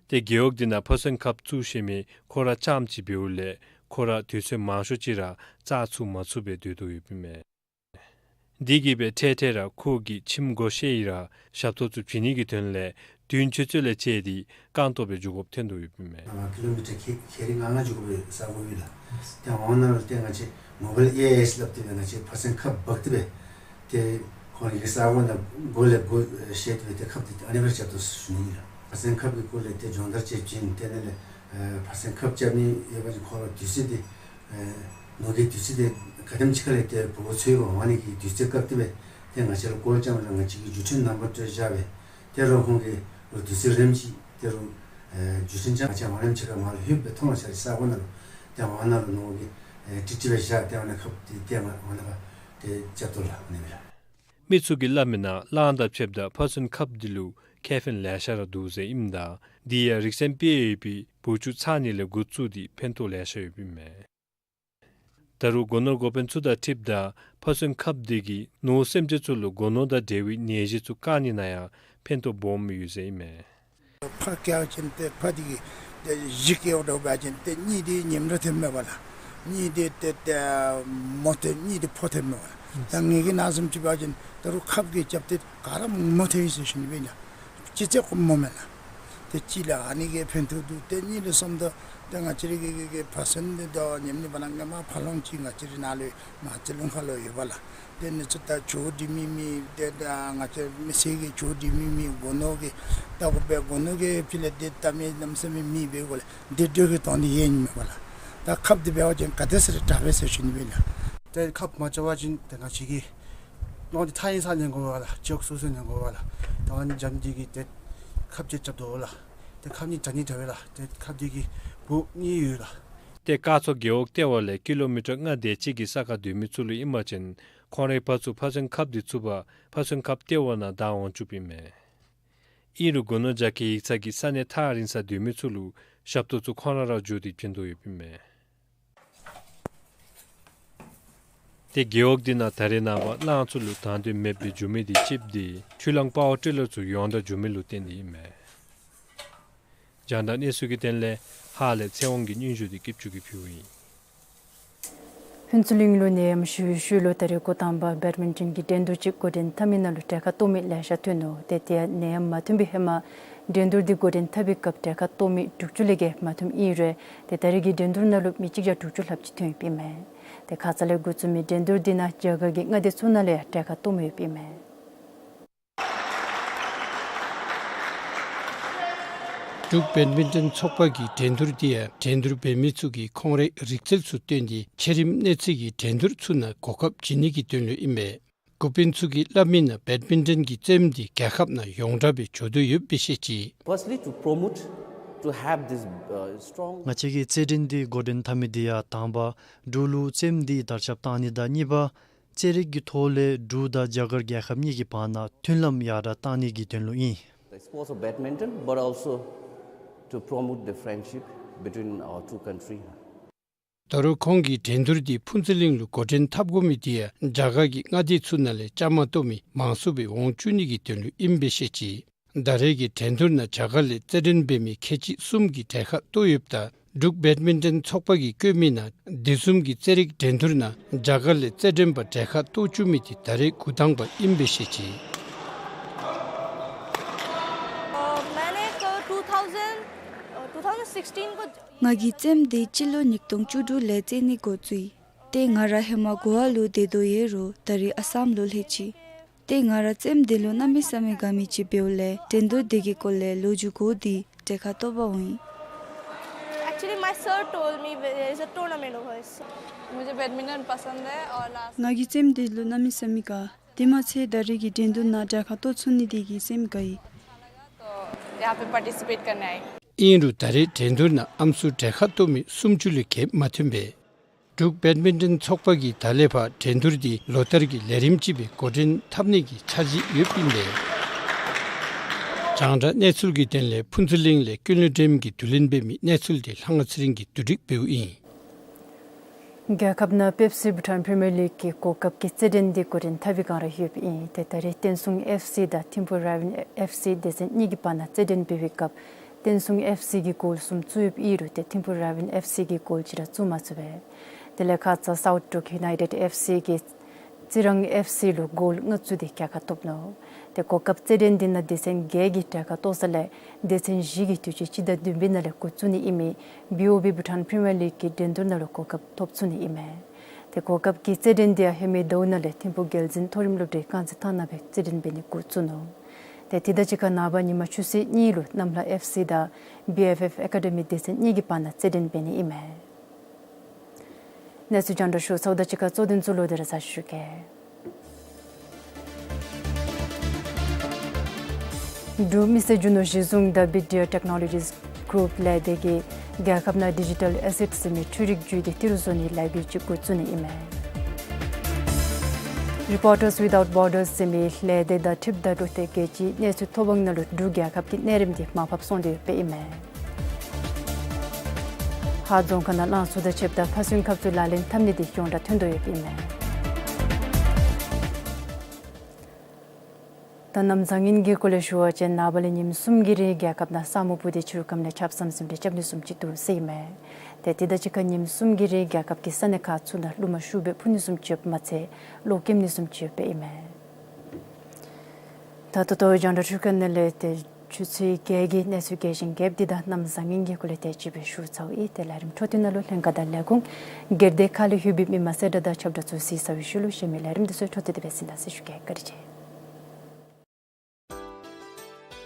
ཏེ་རྒེད་འོག་འདི་ནང་ཕ་སོན་ཁབ་བཙུགས་ཤེས་མི་ཁོ་ར་རྐྱངམ་ཅིག་འབདཝ་ལས་ཁོ་ར་དུས་ཚོད་མང་ཤོས་ཅིག་ར་བཙག་ཚུགས་མ་ཚུགས་སྦེ་སྡོད་དོ་ཡོདཔ་ཨིན་མས། དེ་གིས་སྦེ་འཕྲལ་འཕྲལ་ར་ཁོ་གིས་ཁྱིམ་སྒོ་ཕྱེ་ཡི་ར་ཞབས་ཏོག་ཚུ་བྱིན་ནི་གི་དོན་ལས་དུས་ཆེན་ཚུ་ལས་བཅད་དེ་རྐང་སྟོང་སྦེ་འགྱོ་དགོཔ་ཐོན་དོ་ཡོདཔ་ཨིན་མས། ཨ་ཀི་ལོ་མི་ཊར་ཁལ་ཁལ་རེ་ལྔ་ལྔ་འགྱོ་དགོ་པའི་ས་སྒོ་ཡོད་ལགས། ཏེ་ཨ་ནཱ་ལུ་ཏེ་ང་བཅས་མོ་བཱའིལ་ཨེ་ཨའི་ཨེསི་སླབ་སྟེ་སྦེ་ང་བཅས་ཕ་སེང་ཁབ་འབག་སྟེ་སྦེ་ཏེ་ཁོང་གི་ས་སྒོ་ནང་སྒོ་ལས་སྒོ་ཕྱེ་སྟེ་སྦེ་ཏེ་ཁབ་འདི་ཨ་ནི་སྦེ་རྐྱབ་དོ་ཟེར་ཞུ་ནི་ཨིན་ལགས། ཕ་སེང་ཁབ་ཀྱི་སྐོར་ལས་ཏེ་སྦྱོང་བརྡར་ཅིག་བྱིན། ཏེ་ཨ་ནི་ལས་ཨེ་ཕ་སེང་ཁབ་རྐྱབ་ནི་ཡོད་པ་ཅིན་ཁོང་ལུ་དུས་ཚོད་འདི་ཨེ་ནོར་གྱི་དུས་ཚོད་འདི་ག་དེམ་ཅིག་ཁ་ལས་ཏེ་བུ་ཚོད་འབད་འོང་ནི་གི་དུས་ཚོད་བཀག་སྟེ་སྦེ་ཏེ་ང་བཅས་ལུ་ཀོལ་རྐྱབ་ར་ང་བཅས་ཀྱིས་བརྒྱུད་འཕྲིན་ནམ་བར་སྤྲོད་བཞག་སྦེ་ཏེ་རོགས་ཁོང་གིས་རོགས་དུས་ཚོད་རནམ་ཅིག་ཏེ་རོགས་ཨེ་བརྒྱུད་འཕྲིན་ཅིག་ང་བཅས་འོང་རནམ་ཅིག་ཁར་མར་ལྷོདཔ་སྦེ་མཐོང་ལགས། ས་སྒོ་ནང་ལུ་ཏེ་ཨ་ནཱ་ལུ་ནོར་གྱིས་ཨེ་ཀྲིག་ཀྲི་སྦེ་བཞག། ཏེ་ཨ་ནཱ་ཁབ་འདི་ཏེ་ང་ཨ་ནཱ་ཁར་ཏེ་རྐྱབ་དོ་ལགས། ཨ་ནི་སྦེ་ལགས། མི་ཚུ་གིས་སླབ་མིའི་ནང་གླང་དང་ཕྱདཔ་ད་ཕ་ཚུན་ཁབ་འདི་ལུ་ཁེ་ཕན་ལེ་ཤ་ར་འདུག་ཟེར་ཨིནམ་ད་དེ་ཡང་རིག་ཚན་དཔེ་ཡོད་པའི་བུ་ཆུང་ཚང་ནི་ལས་འགོ་བཙུགས་ཏེ་ཕན་ཐོགས་ལེ་ཤ་ཡོདཔ་ཨིན་མས། ད་རུང་སྒོ་ནོར་འགོ་དཔོན་ཚུ་དང་འཁྲིལཝ་ད་ཕ་ཚུན་ཁབ་འདི་གིས་ནོར་སེམས་ཅན་ཚུ་ལུ་སྒོ་ནོར་དང་འབྲེལ་བའི་ནད་གཞི་ཚུ་བཀག་ནི་ནང་ཡང་ཕན་ཐོགས་སྦོམ་ཡོད་ཟེར་ཨིན་མས། ཕར་བཀལ་བ་ཅིན་ཏེ་ཕར་འདི་གིས་ཏེ་གཞི་བཀལ་འགྱོ་བ་ཅིན་ཏེ་གཉིད་འདི་ཉིམ་ར་ཐོནམ་མས་པ་ལགས། གཉིད་འདི་ཏེ་ཏེ་མོ་ཏེ་གཉིད་འདི་ཕོག་ཐོནམ་མས་པ་ལགས། ད་ངེ་གི་ནང་བཟུམ་ཅིག་འབད་བ་ཅིན་ད་རུང་ཁབ་ཀྱིས་རྐྱབ་སྟེ་ག་ར་མོ་ཐོན་ཡི་ཟེར་ཞུ་ནི་སྦེ་ཨིན་ལགས། ཅི་ཅི་ཀོ་མོ་མེན་ན། ཏེ་གཅིག་ལས་ཨ་ནི་གིས་ཕན་ཐོགས་འདུག། ཏེ་གཉིས་ལས་གསུམ་དུ་ཏེ་ང་བཅས་རའི་གི་གི་གི་ཕ་ཚུན་འདི་དང་ཉམ་ནི་བ་ན་ངོ་མ་ཕ་ལོང་ཅིག་ང་བཅས་རའི་ནང་ལུ་མ་རྩེ་ལུང་ཁ་ལུ་ཡོད་པ་ལགས། ཏེ་ཨ་ནི་ཚུ་ད་ཇོ་འདི་མི་མི་ཏེ་ད་ང་བཅས་མི་སེར་གྱི་ཇོ་འདི་མི་མི་སྒོ་ནོར་གྱི་ད་གོ་པའི་སྒོ་ནོར་གྱི་ཕི་ལས་ཏེ་ད་མི་གནམ་མེད་ས་མེད་མེད་པའི་སྒོ་ལས་ཏེ་འགྲོ་གི་དོན་འདི་ཡོད་ནི་མས་པ་ལགས། ད་ཁབ་འདི་འབད་བ་ཅིན་ག་དེ་ཟེར་དྲག་པས་ཟེར་ཞུ་ནི་སྦེ་ཨིན་ལགས། ཏེ་ཁབ་མ་རྐྱབ་པ་ཅིན་ཏེ་ང་བཅས་ཀྱིས་ནོར་འདི་ཐག་ཉེ་སར་ཉན་དགོ་པས་ལགས། ཅོག་སོ་སོ་ཉན་དགོ་པས་ལགས། ད་ཨ་ནི་འཇམ་འདི་གིས་ཏེ་ཁབ་ཅིག་རྐྱབ་དོ་ལགས། ཏེ་ཁབ་གཉིས་དྲག་ནི་དྲག་པས་ལགས། ཏེ་ཁབ་འདི་གིས་བུ་གཉིས་ཡོད་ལགས། ཏེ་སྐར་ཚོགས་རྒེད་འོག་ལྟེ་བ་ལས་ཀི་ལོ་མི་ཊར་ལྔ་དེ་ཅིག་གི་ས་ཁར་སྡོད་མི་ཚུ་ལུ་ཨིན་པ་ཅིན་ཁོང་རའི་ཕ་ཚུ་ཕ་ཚུན་ཁབ་འདི་ཚུ་འབག་ཕ་ཚུན་ཁབ་ལྟེ་བ་ནང་བདའ་འོང་བཅུགཔ་ཨིན་མས། ཨིན་རུང་སྒོ་ནོར་རྒྱ་སྐྱེད་ཡིག་ཚང་གིས་ས་གནས་ཐག་རིང་སར་སྡོད་མི་ཚུ་ལུ་ཞབས་ཏོག་ཚུ་ཁོང་ར་ར་འགྱོ་སྟེ་བྱིན་དོ་ཡོདཔ་ཨིན་མས། ཏེ་རྒེད་འོག་འདི་ནང་ད་རེས་ནངས་པ་གླང་ཚུ་ལུ་དང་དོད་མེདཔ་སྦེ་འགྱོ་མི་འདི་གཅིག་འདི་འཕྲུལ་གླང་པ་ཝར་ཊི་ལར་ཚུ་ཡོངས་གྲགས་འགྱོ་མི་ལུ་བརྟེན་ཏེ་ཨིན་མས། རྒྱང་བསྒྲགས་གནས་ཚུལ་གྱི་དོན་ལས་ཧཱ་ལས་ཚེ་དབང་གི་སྙན་ཞུ་འདི་སྐྱིད་ཆུ་གིས་ཕུལཝ་ཨིན། ཕུན་ཚོགས་གླིང་ལུ་ནད་ཡམས་ཞི་བའི་ཤུལ་ལུ་ད་རེས་འགོ་དང་པ་བེཌ་མིན་ཊོན་གྱི་འགྲན་བསྡུར་ཅིག་འགོ་འདྲེན་འཐབ་མི་ནང་ལུ་གྲལ་ཁར་གཏོགས་མི་ལེ་ཤ་ཐོན་ནུག། ཏེ་དེ་ཡང་ནད་ཡམས་མ་ཐོན་པའི་ཧེ་མ་འགྲན་བསྡུར་འདི་འགོ་འདྲེན་འཐབ་པའི་སྐབས་གྲལ་ཁར་གཏོགས་མི་དྲུག་ཅུ་ལས་བརྒལ་མ་ཐོནམ་ཨིན་རུང་ཏེ་ད་རེས་ཀྱི་འགྲན་བསྡུར་ནང་ལུ་མི་གཅིག་བརྒྱ་དྲུག་ཅུ་ལྷགཔ་ཅིག་ཐོན་ཡོདཔ་ཨིན་མས། ཏེ་ཁ་ཙ་ལས་འགོ་བཙུགས་མི་འགྲན་བསྡུར་འདི་ནང་རྒྱ་གར་གྱི་མངའ་སྡེ་ཚུ་ནང་ལས་ཡང་གྲལ་ཁར་གཏོགས་མི་ཡོདཔ་ཨིན་མས། འབྲུག་བེཌ་མིན་ཊོན་ཚོགས་པ་གི་འགྲན་བསྡུར་འདི་ཡང་འགྲན་བསྡུར་འབད་མི་ཚུ་གིས་ཁོང་རའི་རིག་རྩལ་ཚུ་སྟོན་ཏེ་ཆེ་རིམ་གནས་ཚད་ཀྱི་འགྲན་བསྡུར་ཚུ་ནང་གོ་སྐབས་བྱིན་ནི་གི་དོན་ལུ་ཨིན་པས། འགོ་དཔོན་ཚུ་གིས་སླབ་མིའི་ནང་བེཌ་མིན་ཊོན་གྱི་རྩེདམོ་འདི་རྒྱལ་ཁབ་ནང་ཡོངས་གྲགས་སྦེ་འགྱོ་དོ་ཡོདཔ་སྦེ་བཤད་ཅི། Firstly, to promote, to have this, uh, strong ང་བཅས་ཀྱིས་རྩེད་འགྲན་འདི་འགོ་འདྲེན་འཐབ་མི་འདི་ཡང་དང་པ་འབྲུག་ལུ་རྩེདམོ་འདི་དར་ཁྱབ་བཏང་ནི་དང་གཉིས་པ་རྩེད་རིགས་ཀྱི་ཐོག་ལས་འབྲུག་དང་རྒྱ་གར་རྒྱལ་ཁབ་གཉིས་ཀྱི་བར་ན་མཐུན་ལམ་ཡར་དྲག་བཏང་ནི་གི་དོན་ལུ་ཨིན། The sports of badminton, but also to promote the friendship between our two countries. ད་རུང་ཁོང་གིས་འགྲན་བསྡུར་འདི་ཕུན་ཚོགས་གླིང་ལུ་འགོ་འདྲེན་འཐབ་དགོ་མི་འདི་ཡང་རྒྱ་གར་གྱི་མངའ་སྡེ་ཚུ་ནང་ལས་བཅའ་མར་གཏོགས་མི་མང་སུ་སྦེ་འོང་བཅུག་ནི་གི་དོན་ལུ་ཨིནམ་སྦེ་བཤད་ཅི། ད་རེས་ཀྱི་འགྲན་བསྡུར་ནང་རྒྱ་གར་ལས་རྩེད་འགྲན་འབད་མི་ཁལ་གཅིག་གསུམ་གྱིས་གྲལ་ཁར་གཏོགས་ཡོདཔ་ད་འབྲུག་བེཌ་མིན་ཊོན་ཚོགས་པ་གིས་བཀོད་མིའི་ནང་དེ་བཟུམ་གྱི་རྩེད་རིགས་འགྲན་བསྡུར་ནང་རྒྱ་གར་ལས་རྩེད་འགྲན་པ་གྲལ་ཁར་གཏོགས་བཅུག་མི་འདི་ད་རེས་འགོ་དང་པ་ཨིནམ་སྦེ་བཤད་ཅི། मैंने एक two thousand, two thousand sixteen को ང་གིས་རྩེདམོ་འདི་སྤྱི་ལོ་ཉིས་སྟོང་བཅུ་དྲུག་ལས་རྩེད་ནི་འགོ་བཙུགས་ཡི། ཏེ་ང་ར་ཧེ་མ་གོ་ཝ་ལུ་སྡོད་དོ་ཡོད་རུང་ད་རེས་ཨ་སམ་ལུ་ལྷོད་ཅི། ཏེ་ང་ར་རྩེདམོ་འདི་ལུ་གནམ་མེད་ས་མེད་དགའ་མི་ཅིག་འབདཝ་ལས་འགྲན་བསྡུར་འདི་གི་སྐོར་ལས་ལོ་རྒྱུས་གོ་སྟེ་གྲལ་ཁར་གཏོགས་པར་འོང་ཡི། Actually, my sir told me there is a tournament over here. मुझे बैडमिंटन पसंद है और लास्ट ང་གིས་རྩེདམོ་འདི་ལུ་གནམ་མེད་ས་མེད་དགའ། དེ་མ་ཚད་ད་རེས་ཀྱི་འགྲན་བསྡུར་ནང་གྲལ་ཁར་གཏོགས་ཚུགས་ནི་དེ་གིས་སེམས་དགའ་ཡི། तो यहाँ पे पार्टिसिपेट करने आई। ཨིན་རུང་ད་རེས་འགྲན་བསྡུར་ནང་ཨམ་སྲུ་གྲལ་ཁར་གཏོགས་མི་སུམ་ཅུ་ལས་བརྒལ་མ་ཐོན་པས། འབྲུག་བེཌ་མིན་ཊོན་ཚོགས་པ་གིས་ད་ལས་ཕར་འགྲན་བསྡུར་འདི་ལོ་ལྟར་གྱི་ལས་རིམ་ཅིག་སྦེ་འགོ་འདྲེན་འཐབ་ནི་གི་འཆར་གཞི་ཡོདཔ་ཨིན་པས། རྒྱང་བསྒྲགས་གནས་ཚུལ་གྱི་དོན་ལས་ཕུན་ཚོགས་གླིང་ལས་ཀུན་ལེགས་སྒྲོལམ་གྱིས་བསྡུ་ལེན་འབད་མི་གནས་ཚུལ་འདི་ལྷ་དབང་ཚེ་རིང་གིས་བསྡུ་སྒྲིག་འབདཝ་ཨིན། རྒྱལ་ཁབ་ནང་པེབ་སི་བྷུ་ཊཱན་པི་རི་མི་ཡར་ལིག་གི་གོ་སྐབས་ཀྱི་རྩེད་འགྲན་འདི་འགོ་འདྲེན་འཐབ་པའི་བསྒང་ར་ཡོདཔ་ཨིན། ཏེ་ད་རེས་བསྟན་སྲུང་ཨེཕ་སི་དང་ཐིམ་ཕུ་ར་ཝིན་ཨེཕ་སི་སྡེ་ཚན་གཉིས་ཀྱི་བར་ན་རྩེད་འགྲན་འབད་བའི་སྐབས་བསྟན་སྲུང་ཨེཕ་སི་གིས་གོལ་གསུམ་བཙུགས་ཡོདཔ་ཨིན་རུང་ཏེ་ཐིམ་ཕུ་ར་ཝིན་ཨེཕ་སི་གིས་གོལ་གཅིག་ར་བཙུགས་མ་ཚུགས་པས། དེ་ལས་ཁ་ཙ་སའུཐ་འབྲུག་ཡུ་ནའི་ཊེཌ་ཨེཕ་སི་གིས་ རྩི་རང་ཨེཕ་སི་ལུ་གོལ་ལྔ་བཙུགས་ཏེ་རྒྱལ་ཁ་ཐོབ་ནུག། ཏེ་གོ་སྐབས་རྩེད་འགྲན་འདི་ནང་སྡེ་ཚན་བརྒྱད་ཀྱི་གྲལ་ཁར་གཏོགས་ས་ལས་སྡེ་ཚན་བཞི་གིས་དུས་ཅི་སྤྱི་ཟླ་བདུན་པའི་ནང་ལས་འགོ་བཙུགས་ནི་ཨིན་མི་བི་ཨོ་བི་བྷུ་ཊཱན་པི་རི་མི་ཡར་ལིག་གི་འགྲན་བསྡུར་ནང་ལུ་གོ་སྐབས་ཐོབ་ཚུགས་ནི་ཨིན་མས། ཏེ་གོ་སྐབས་ཀྱི་རྩེད་འགྲན་འདི་ཡང་ཧེ་མའི་ཟླཝ་ནང་ལས་ཐིམ་ཕུག་རྒྱལ་འཛིན་མཐོ་རིམ་སློབ་གྲྭའི་རྐང་རྩེད་ཐང་ནང་སྦེ་རྩེད་འགྲན་འབད་ནི་འགོ་བཙུགས་ནུག། ཏེ་དེ་དང་གཅིག་ཁར་ནངས་པ་ཉིན་མ་ཆུ་ཚོད་གཉིས་ལུ་གནམ་ལྷ་ཨེཕ་སི་དང་བི་ཨེཕ་ཨེཕ་ཨེ་ཀ་ཌི་མི་སྡེ་ཚན་གཉིས་ཀྱི་བར་ན་རྩེད་འགྲན་འབད་ནི་ཨིན་མས། གནས་ཚུལ་རྒྱང་བསྒྲགས་ཞུ་ཚརཝ་དང་གཅིག་ཁར་གཙོ་དོན་ཚུ་ལོག་སྟེ་ར་གཟིགས་ཞུ་གེ། འབྲུག་མི་སེར་རྒྱུ་ནོར་གཞི་བཟུང་དང་བི་ཌི་ཨར་ཊེཀ་ནོ་ལོ་ཇིས་གུ་རུབ་ལས་སྡེ་གིས་རྒྱལ་ཁབ་ནང་ཌི་ཇི་ཊཱལ་ཨེ་སེཊསི་ཟེར་མི་འཕྲུལ་རིག་བརྒྱུད་དེ་ཏི་རུ་བཟོ་ནིའི་ལས་འགུལ་ཅིག་འགོ་བཙུགས་ནི་ཨིན་མས། རི་པོར་ཊརསི་ཝི་དའུཊ་བོར་ཌརསི་ཟེར་མི་ལས་སྡེ་དང་འཁྲིལཝ་ད་འབྲུག་སྟོད་རྒྱལ་སྤྱིའི་གནས་ཚུལ་ཐོ་འབངས་ནང་ལུ་འབྲུག་རྒྱལ་ཁབ་ཀྱི་གནས་རིམ་འདི་མར་ཕབ་སོང་སྟེ་ཡོདཔ་ཨིན་མས། ཧཱ་རྫོང་ཁག་ནང་རླངས་བཙུགས་དང་ཕྱདཔ་ད་ཕ་སུན་ཁབ་ཚུ་ལག་ལེན་འཐབ་ནི་འདི་ཡོངས་གྲགས་ཐོན་དོ་ཡོདཔ་ཨིན་མས། ད་གནམ་བཟང་ངན་གྱི་སྐོར་ལས་ཞུ་བ་ཅིན་ནངས་པ་ལས་ཉིནམ་གསུམ་གྱི་རིང་རྒྱལ་ཁབ་ནང་ས་སྨུག་སྤུབས་ཏེ་ཕྱི་རུ་ཁམས་ལས་ཆརཔ་ཟམ་ཟིམ་རེ་རྐྱབ་ནི་བཟུམ་ཅིག་འདུག་ཟེར་ཨིན་མས། ཏེ་དེ་དང་གཅིག་ཁར་ཉིནམ་གསུམ་གྱི་རིང་རྒྱལ་ཁབ་ཀྱི་ས་གནས་ཁག་ཚུ་ནང་རླུང་མ་ཤུགས་སྦེ་འཕུ་ནི་བཟུམ་ཅིག་ཡོདཔ་མ་ཚད་གློག་ཀེམ་ནི་བཟུམ་ཅིག་ཡོདཔ་ཨིན་མས། ད་ལྟོ་ལྟོ་རྒྱང་བསྒྲགས་འཕྲུལ་ཁང་ནང་ལས་ཏེ་ཆུ་ཚོད་བརྒྱད་ཀྱི་གནས་ཚུལ་རྒྱས་ཤིང་རྒྱསཔ་འདི་དང་གནམ་བཟང་ངན་གྱི་སྐོར་ལས་དེ་ཅིག་སྦེ་ཞུ་ཚརཝ་ཨིན། ཏེ་ལས་རིམ་འཕྲོ་མཐུད་ནང་ལུ་ལྷན་ཁག་དང་ལས་ཁུངས་སྒེར་སྡེ་ཁག་ལས་ལྷོད་པའི་མི་མང་གསལ་བསྒྲགས་དང་ཁྱབ་བསྒྲགས་ཚུ་གཟིགས་ཚར་བའི་ཤུལ་ལུ་གཞན་མི་ལས་རིམ་འདི་ཚུ་འཕྲོ་མཐུད་དེ་སྦེ་གཟིགས་གནང་ཟེར་ཞུ་གེ། བཀའ་དྲིན་ཆེ།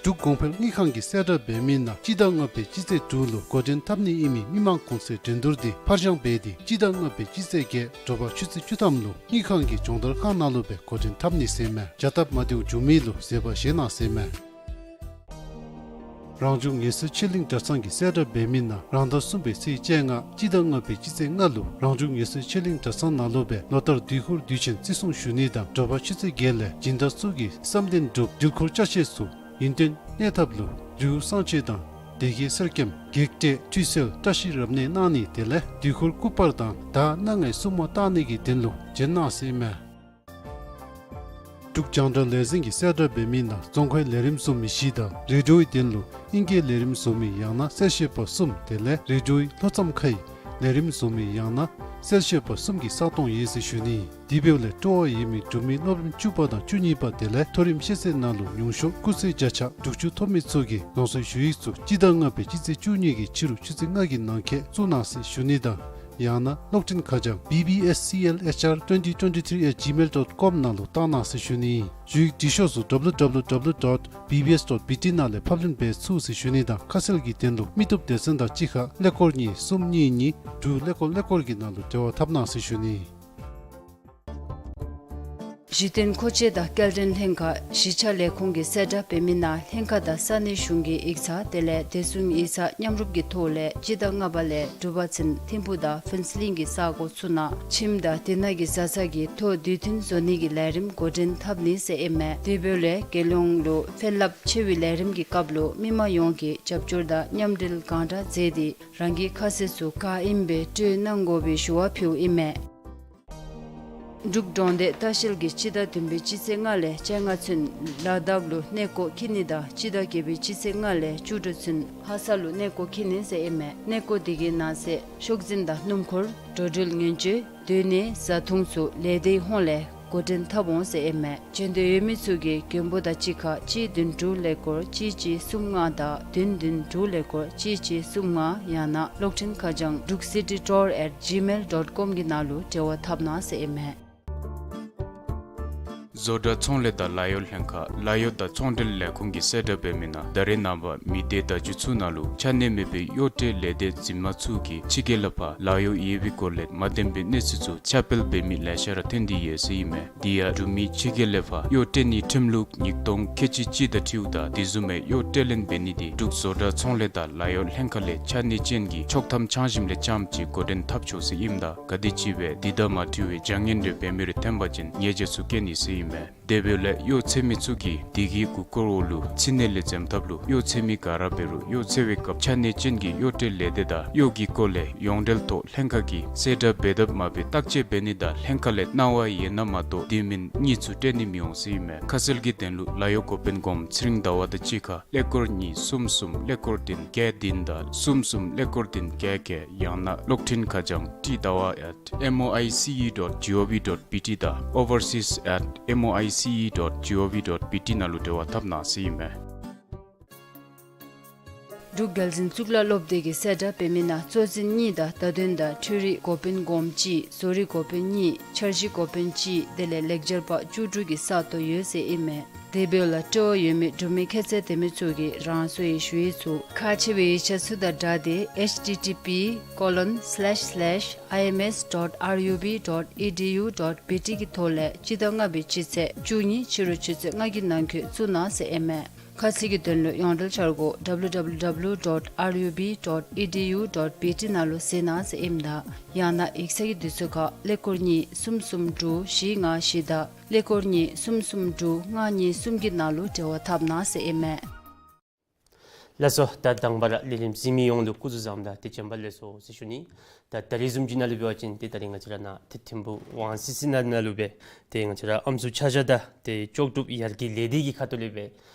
འབྲུག་གོང་འཕེལ་དངུལ་ཁང་གིས་གསལ་བསྒྲགས་འབད་མི་ནང་སྤྱི་ཟླ་ལྔ་པའི་སྤྱི་ཚེས་དྲུག་ལུ་འགོ་འདྲེན་འཐབ་ནི་ཨིན་མི་མི་མང་གུང་སེང་འགྲན་བསྡུར་འདི་ཕར་འགྱངས་འབད་དེ་སྤྱི་ཟླ་ལྔ་པའི་སྤྱི་ཚེས་བརྒྱད་དྲོ་པ་ཆུ་ཚོད་བཅུ་ཐམ་ལུ་དངུལ་ཁང་གི་སྦྱོང་བརྡར་ཁང་ནང་ལུ་སྦེ་འགོ་འདྲེན་འཐབ་ནི་ཟེར་མས། བྱ་སྟབས་མ་བདེཝ་བྱུང་མི་ལུ་བཟོད་པ་བཞེས་གནང་ཟེར་མས། རང་བྱུང་ངལ་གསོའི་ཆོས་གླིང་གྲྭ་ཚང་གིས་གསལ་བསྒྲགས་འབད་མི་ནང་རང་ཟླ་གསུམ་པའི་ཚེས་བཅོ་ལྔ་སྤྱི་ཟླ་ལྔ་པའི་སྤྱི་ཚེས་ལྔ་ལུ་རང་བྱུང་ངལ་གསོའི་ཆོས་གླིང་གྲྭ་ཚང་ནང་ལུ་སྦེ་ལོ་ལྟར་དུས་འཁོར་དུས་ཆེན་བརྩི་སྲུང་ཞུ་ནི་དང་དྲོ་པ་ཆུ་ཚོད་བརྒྱད་ལས་སྦྱིན་བདག་ཚུ་གིས་བསམ་གཏན་སྒྲུབ་འདྲུལ་འཁོར་ཅ་ཆས་ཚུ་ཡུན་བརྟན་གནས་ཐབས་ལུ་རི་བོ་གསང་མཆོད་དང་སྡེ་དགེ་གསེར་སྐྱེམས་བགེགས་བསྐྲད་ཁྲུས་གསོལ་བཀྲ་ཤིས་རབ་གནས་གནང་ནི་དེ་ལས་དུས་འཁོར་སྐུ་པར་དང་ཟླ་སྣ་ལྔའི་སྲུང་མ་བཏང་ནི་གི་དོན་ལུ་བྱོན་གནང་ཟེར་མས། འབྲུག་རྒྱང་བསྒྲགས་ལས་འཛིན་གྱིས་གསལ་བསྒྲགས་འབད་མི་ནང་རྫོང་ཁའི་ལས་རིམ་བཟོ་མི་བཞི་དང་རེ་ཌིའོའི་དོན་ལུ་ཨིང་སྐད་ལས་རིམ་བཟོ་མི་ཡང་ན་གསལ་བཤད་པ་གསུམ་དེ་ལས་རེ་ཌིའོའི་ལྷོ་མཚམས་ཁའི་ལས་རིམ་བཟོ་མི་ཡང་ན་གསལ་བཤད་པ་གསུམ་གྱི་ས་སྟོང་ཡོད་ཟེར་ཞུ་ནི། དེ་འབདཝ་ལས་སྤྲོ་བ་ཡོད་མི་འབྲུག་མི་སློབ་རིམ་བཅུ་པ་དང་བཅུ་གཉིས་པ་དེ་ལས་མཐོ་རིམ་ཤེས་ཚད་ནང་ལུ་ཉུང་ཤོས་སྐུགས་ཚད་བརྒྱ་ཆ་དྲུག་ཅུ་ཐོབ་མི་ཚུ་གིས་རང་སོའི་ཞུ་ཡིག་ཚུ་སྤྱི་ཟླ་ལྔ་པའི་སྤྱི་ཚེས་བཅུ་གཉིས་ཀྱི་ཕྱི་རུ་ཆུ་ཚོད་ལྔ་གི་ནང་འཁོད་བཙུགས་གནང་ཟེར་ཞུ་ནི་དང་ཡང་ན་གློག་འཕྲིན་ཁ་བྱང་B B S C L H R twenty twenty-three at gmail dot com ནང་ལུ་བཏང་གནང་ཟེར་ཞུ་ནི། ཞུ་ཡིག་འབྲི་ཤོག་ཚུ་W W W dot B B S dot B T ནང་ལས་ཕབ་ལེན་འབད་ཚུགས་ཟེར་ཞུ་ནི་དང་ཁ་གསལ་གྱི་དོན་ལུ་མི་བཏུབ་སྡེ་ཚན་དང་གཅིག་ཁར་ཀླད་ཀོར་གཉིས་གསུམ་གཉིས་གཉིས་དྲུག་ཀླད་ཀོར་ཀླད་ཀོར་གྱི་ནང་ལུ་འབྲེལ་བ་འཐབ་གནང་ཟེར་ཞུ་ནི། གཞི་རྟེན་མཁོ་ཆས་དང་སྐྱེལ་འདྲེན་ལྷན་ཁག་གཞིས་ཆགས་ལས་ཁུངས་ཀྱིས་གསལ་བསྒྲགས་འབད་མི་ནང་ལྷན་ཁག་དང་ས་གནས་གཞུང་གི་ཡིག་ཚང་དེ་ལས་བདེ་སྲུང་ཡིག་ཚང་མཉམ་རུབ་ཀྱི་ཐོག་ལས་སྤྱི་ཟླ་ལྔ་པ་ལས་དྲུག་པ་ཚུན་ཐིམ་ཕུག་དང་ཕུན་ཚོགས་གླིང་གི་ས་གོ་ཚུ་ནང་ཁྱིམ་དང་དེ་ནང་གི་བཟའ་ཚང་གི་ཐོག་དུས་མཐུན་བཟོ་ནི་གི་ལས་རིམ་འགོ་འདྲེན་འཐབ་ནི་ཟེར་ཨིན་མས། དེ་འབདཝ་ལས་རྒྱལ་ཡོངས་ལུ་ཕན་རླབས་ཆེ་བའི་ལས་རིམ་གྱི་སྐབས་ལུ་མི་མང་ཡོངས་ཀྱིས་རྒྱབ་སྐྱོར་དང་མཉམ་འབྲེལ་གང་དྲག་མཛད་དེ་རང་གི་ཁ་གསལ་ཚུ་ག་ཨིནམ་སྦེ་སྤྲོད་གནང་དགོ་པའི་ཞུ་བ་ཕུལཝ་ཨིན་མས། འབྲུག་གྲོང་སྡེ་ལྟ་བཤལ་གྱིས་སྤྱི་ཟླ་བདུན་པའི་སྤྱི་ཚེས་ལྔ་ལས་བཅོ་ལྔ་ཚུན་ལ་དྭགས་ལུ་གནས་སྐོར་འཁྱིད་ནི་དང་སྤྱི་ཟླ་བརྒྱད་པའི་སྤྱི་ཚེས་ལྔ་ལས་བཅུ་དྲུག་ཚུན་ལྷ་ས་ལུ་གནས་སྐོར་འཁྱིད་ནི་ཟེར་ཨིན་མས། གནས་སྐོར་དེ་གི་ནང་གསེས་ཤོག་འཛིན་དང་སྣུམ་འཁོར་འགྲོ་འགྲུལ་ངན་བྱུས་སྡོད་གནས་བཟའ་འཐུང་ཚུ་ལས་སྡེའི་ཧོངས་ལས་འགོ་འདྲེན་འཐབ་འོང་ཟེར་ཨིན་མས། འབྱོན་འདོད་ཡོད་མི་ཚུ་གིས་མགོན་པོ་དང་གཅིག་ཁར་གཅིག་བདུན་དྲུག་ཀླད་ཀོར་གཅིག་གཅིག་གསུམ་ལྔ་དང་བདུན་བདུན་དྲུག་ཀླད་ཀོར་གཅིག་གཅིག་གསུམ་ལྔ་ཡང་ན་གློག་འཕྲིན་ཁ་བྱང་འབྲུག་སི་ཊི་ཊུར་ཨེཊ་ཇི་མེལ་ཌོཊ་ཀོམ་གྱི་ནང་ལུ་འབྲེལ་བ་འཐབ་གནང་ཟེར་ཨིན་མས། བཟོ་གྲྭ་ཚོང་ལས་དང་ལཱ་གཡོག་ལྷན་ཁག་ལཱ་གཡོག་དང་ཚོང་འབྲེལ་ལས་ཁུངས་ཀྱིས་གསལ་བསྒྲགས་འབད་མི་ནང་ད་རེས་ནངས་པ་མི་སྡེ་བརྡ་བརྒྱུད་ཚུ་ནང་ལུ་ཆ་གནས་མེད་པའི་གཡོག་ཁྲལ་ལས་སྡེ་འཛིན་མ་ཚུ་གིས་ཕྱི་རྒྱལ་ལས་ཕར་ལཱ་གཡོག་ཡོད་པའི་སྐོར་ལས་མ་བདེན་པའི་གནས་ཚུལ་ཚུ་ཁྱབ་སྤེལ་འབད་མི་ལེ་ཤ་ར་ཐོན་ཏེ་ཡོད་ཟེར་ཨིན་མས། དེ་ཡང་འབྲུག་མི་ཕྱི་རྒྱལ་ལས་ཕར་གཡོག་སྤྲོད་ནིའི་ཁྲིམས་ལུགས་ཉིས་སྟོང་ཁལ་གཅིག་གཅིག་དང་འཁྲིལཝ་ད་དེ་བཟུམ་མའི་གཡོག་སྤྲོད་ལེན་འབད་ནི་དེ་འབྲུག་བཟོ་གྲྭ་ཚོང་ལས་དང་ལཱ་གཡོག་ལྷན་ཁག་ལས་ཆ་གནས་ཅན་གྱི་ཆོག་ཐམ་འཆང་ཞིནམ་ལས་རྐྱངམ་ཅིག་འགོ་འདྲེན་འཐབ་ཆོག་ཟེར་ཨིནམ་ད་ག་དེམ་ཅིག་སྦེ་དེ་དང་མ་འཁྲིལ་བའི་བྱ་ངན་རེ་འབད་མི་རེ་ཐོན་པ་ཅིན་ཉེས་བྱ་ཚུ་བཀལ་ནི་ཟེར་ཨིན་མས། དེ་འབདཝ་ལས་གཡོག་འཚོལ་མི་ཚུ་གིས་དེ་གི་མགུ་སྐོར་འོག་ལུ་ཕྱི་ནང་ལས་འཛེམ་ཐབས་ལུ་གཡོག་འཚོལ་མི་ག་ར་འབད་རུང་གཡོག་འཚོལ་བའི་སྐབས་ཕྱགས་སྙིགས་ཅན་གྱི་གཡོག་བྲལ་ལས་སྡེ་དང་གཡོག་གི་སྐོར་ལས་ཡོངས་འབྲེལ་ཐོག་ལྷན་ཁག་གིས་གསལ་བསྒྲགས་འབད་དཔ་མ་འབད་བརྟག་དཔྱད་འབད་ནི་དང་ལྷན་ཁག་ལས་གནང་བ་ཡོད་ན་མ་གཏོགས་དེ་མིན་དངུལ་ཚུ་སྤྲོད་ནི་མི་འོང་ཟེར་ཨིན་མས། ཁ་གསལ་གྱི་དོན་ལུ་ལཱ་གཡོག་འགོ་དཔོན་སྒོམ་ཚེ་རིང་ཟླ་བ་དང་གཅིག་ཁར་ཀླད་ཀོར་གཉིས་གསུམ་གསུམ་ཀླད་ཀོར་བདུན་བརྒྱད་བདུན་དང་གསུམ་གསུམ་ཀླད་ཀོར་བདུན་བརྒྱད་བརྒྱད། ཡང་ན་གློག་འཕྲིན་ཁ་བྱང་ཏི་ཟླ་བ་at M O I C E dot G O V dot B T དང་overseas at M O I C E dot G O V dot B T ནང་ལུ་འབྲེལ་བ་འཐབ་གནང་ཟེར་ཨིན་མས། འབྲུག་རྒྱལ་འཛིན་གཙུག་ལག་སློབ་སྡེ་གི་གསལ་བསྒྲགས་འབད་མི་ནང་གཙོ་འཛིན་གཉིས་དང་བརྡ་དོན་དང་འཕྲུལ་རིག་འགོ་དཔོན་སྒོམ་གཅིག། བཟོ་རིག་འགོ་དཔོན་གཉིས། འཆར་གཞི་འགོ་དཔོན་གཅིག། དེ་ལས་ལེགས་སྦྱར་པ་བཅུ་དྲུག་གི་ས་སྟོང་ཡོད་ཟེར་ཨིན་མས། དེ་འབདཝ་ལས་སྤྲོ་བ་ཡོད་མི་འབྲུག་མི་ཁྱད་ཚད་ལྡན་མི་ཚུ་གིས་རང་སོའི་ཞུ་ཡིག་ཚུ་ཁག་ཆེ་བའི་ཡིག་ཆ་ཚུ་དང་སྦྲགས་ཏེ་H T T P colon slash slash I M S dot R U B dot E D U dot B T གི་ཐོག་ལས་སྤྱི་ཟླ་ལྔ་པའི་སྤྱི་ཚེས་བཅུ་གཉིས་ཕྱི་རུ་ཆུ་ཚོད་ལྔ་གི་ནང་འཁོད་བཙུགས་གནང་ཟེར་ཨིན་མས། ཁ་གསལ་གྱི་དོན་ལུ་ཡོངས་འབྲེལ་འཆར་སྒོ་W W W dot R U B dot E D U dot B T ནང་ལུ་གཟིགས་གནང་ཟེར་ཨིནམ་ད་ཡང་ན་ཡིག་ཚང་གི་དུས་ཚོད་ཁར་ཀླད་ཀོར་གཉིས་གསུམ་གསུམ་དྲུག་བཞི་ལྔ་བཞི་དང་ཀླད་ཀོར་གཉིས་གསུམ་གསུམ་དྲུག་ལྔ་གཉིས་གསུམ་གྱི་ནང་ལུ་འབྲེལ་བ་འཐབ་གནང་ཟེར་ཨིན་མས། ལགས་སོ། ད་དང་པ་ར་ལས་རིམ་གཟིགས་མི་ཡོངས་ལུ་སྐུ་གཟུགས་བཟང་དང་ཏེ་བྱོན་པ་ལེགས་སོ་ཟེར་ཞུ་ནི། ད་ད་རིས་བཟུམ་ཅིག་ནང་ལུ་འབད་བ་ཅིན་ཏེ་ད་རིས་ང་བཅས་ར་ནཱ་ཏེ་ཐིམ་ཕུག་ཝང་སི་སི་ནང་ལུ་སྦེ་ཏེ་ང་བཅས་ར་ཨམ་སྲུ་ཆ་བཞག་དང་ཏེ་ལྕོགས་གྲུབ་ཡར་རྒྱས་ལས་སྡེ་གི་ཁ་ཐུག་ལས་སྦེ་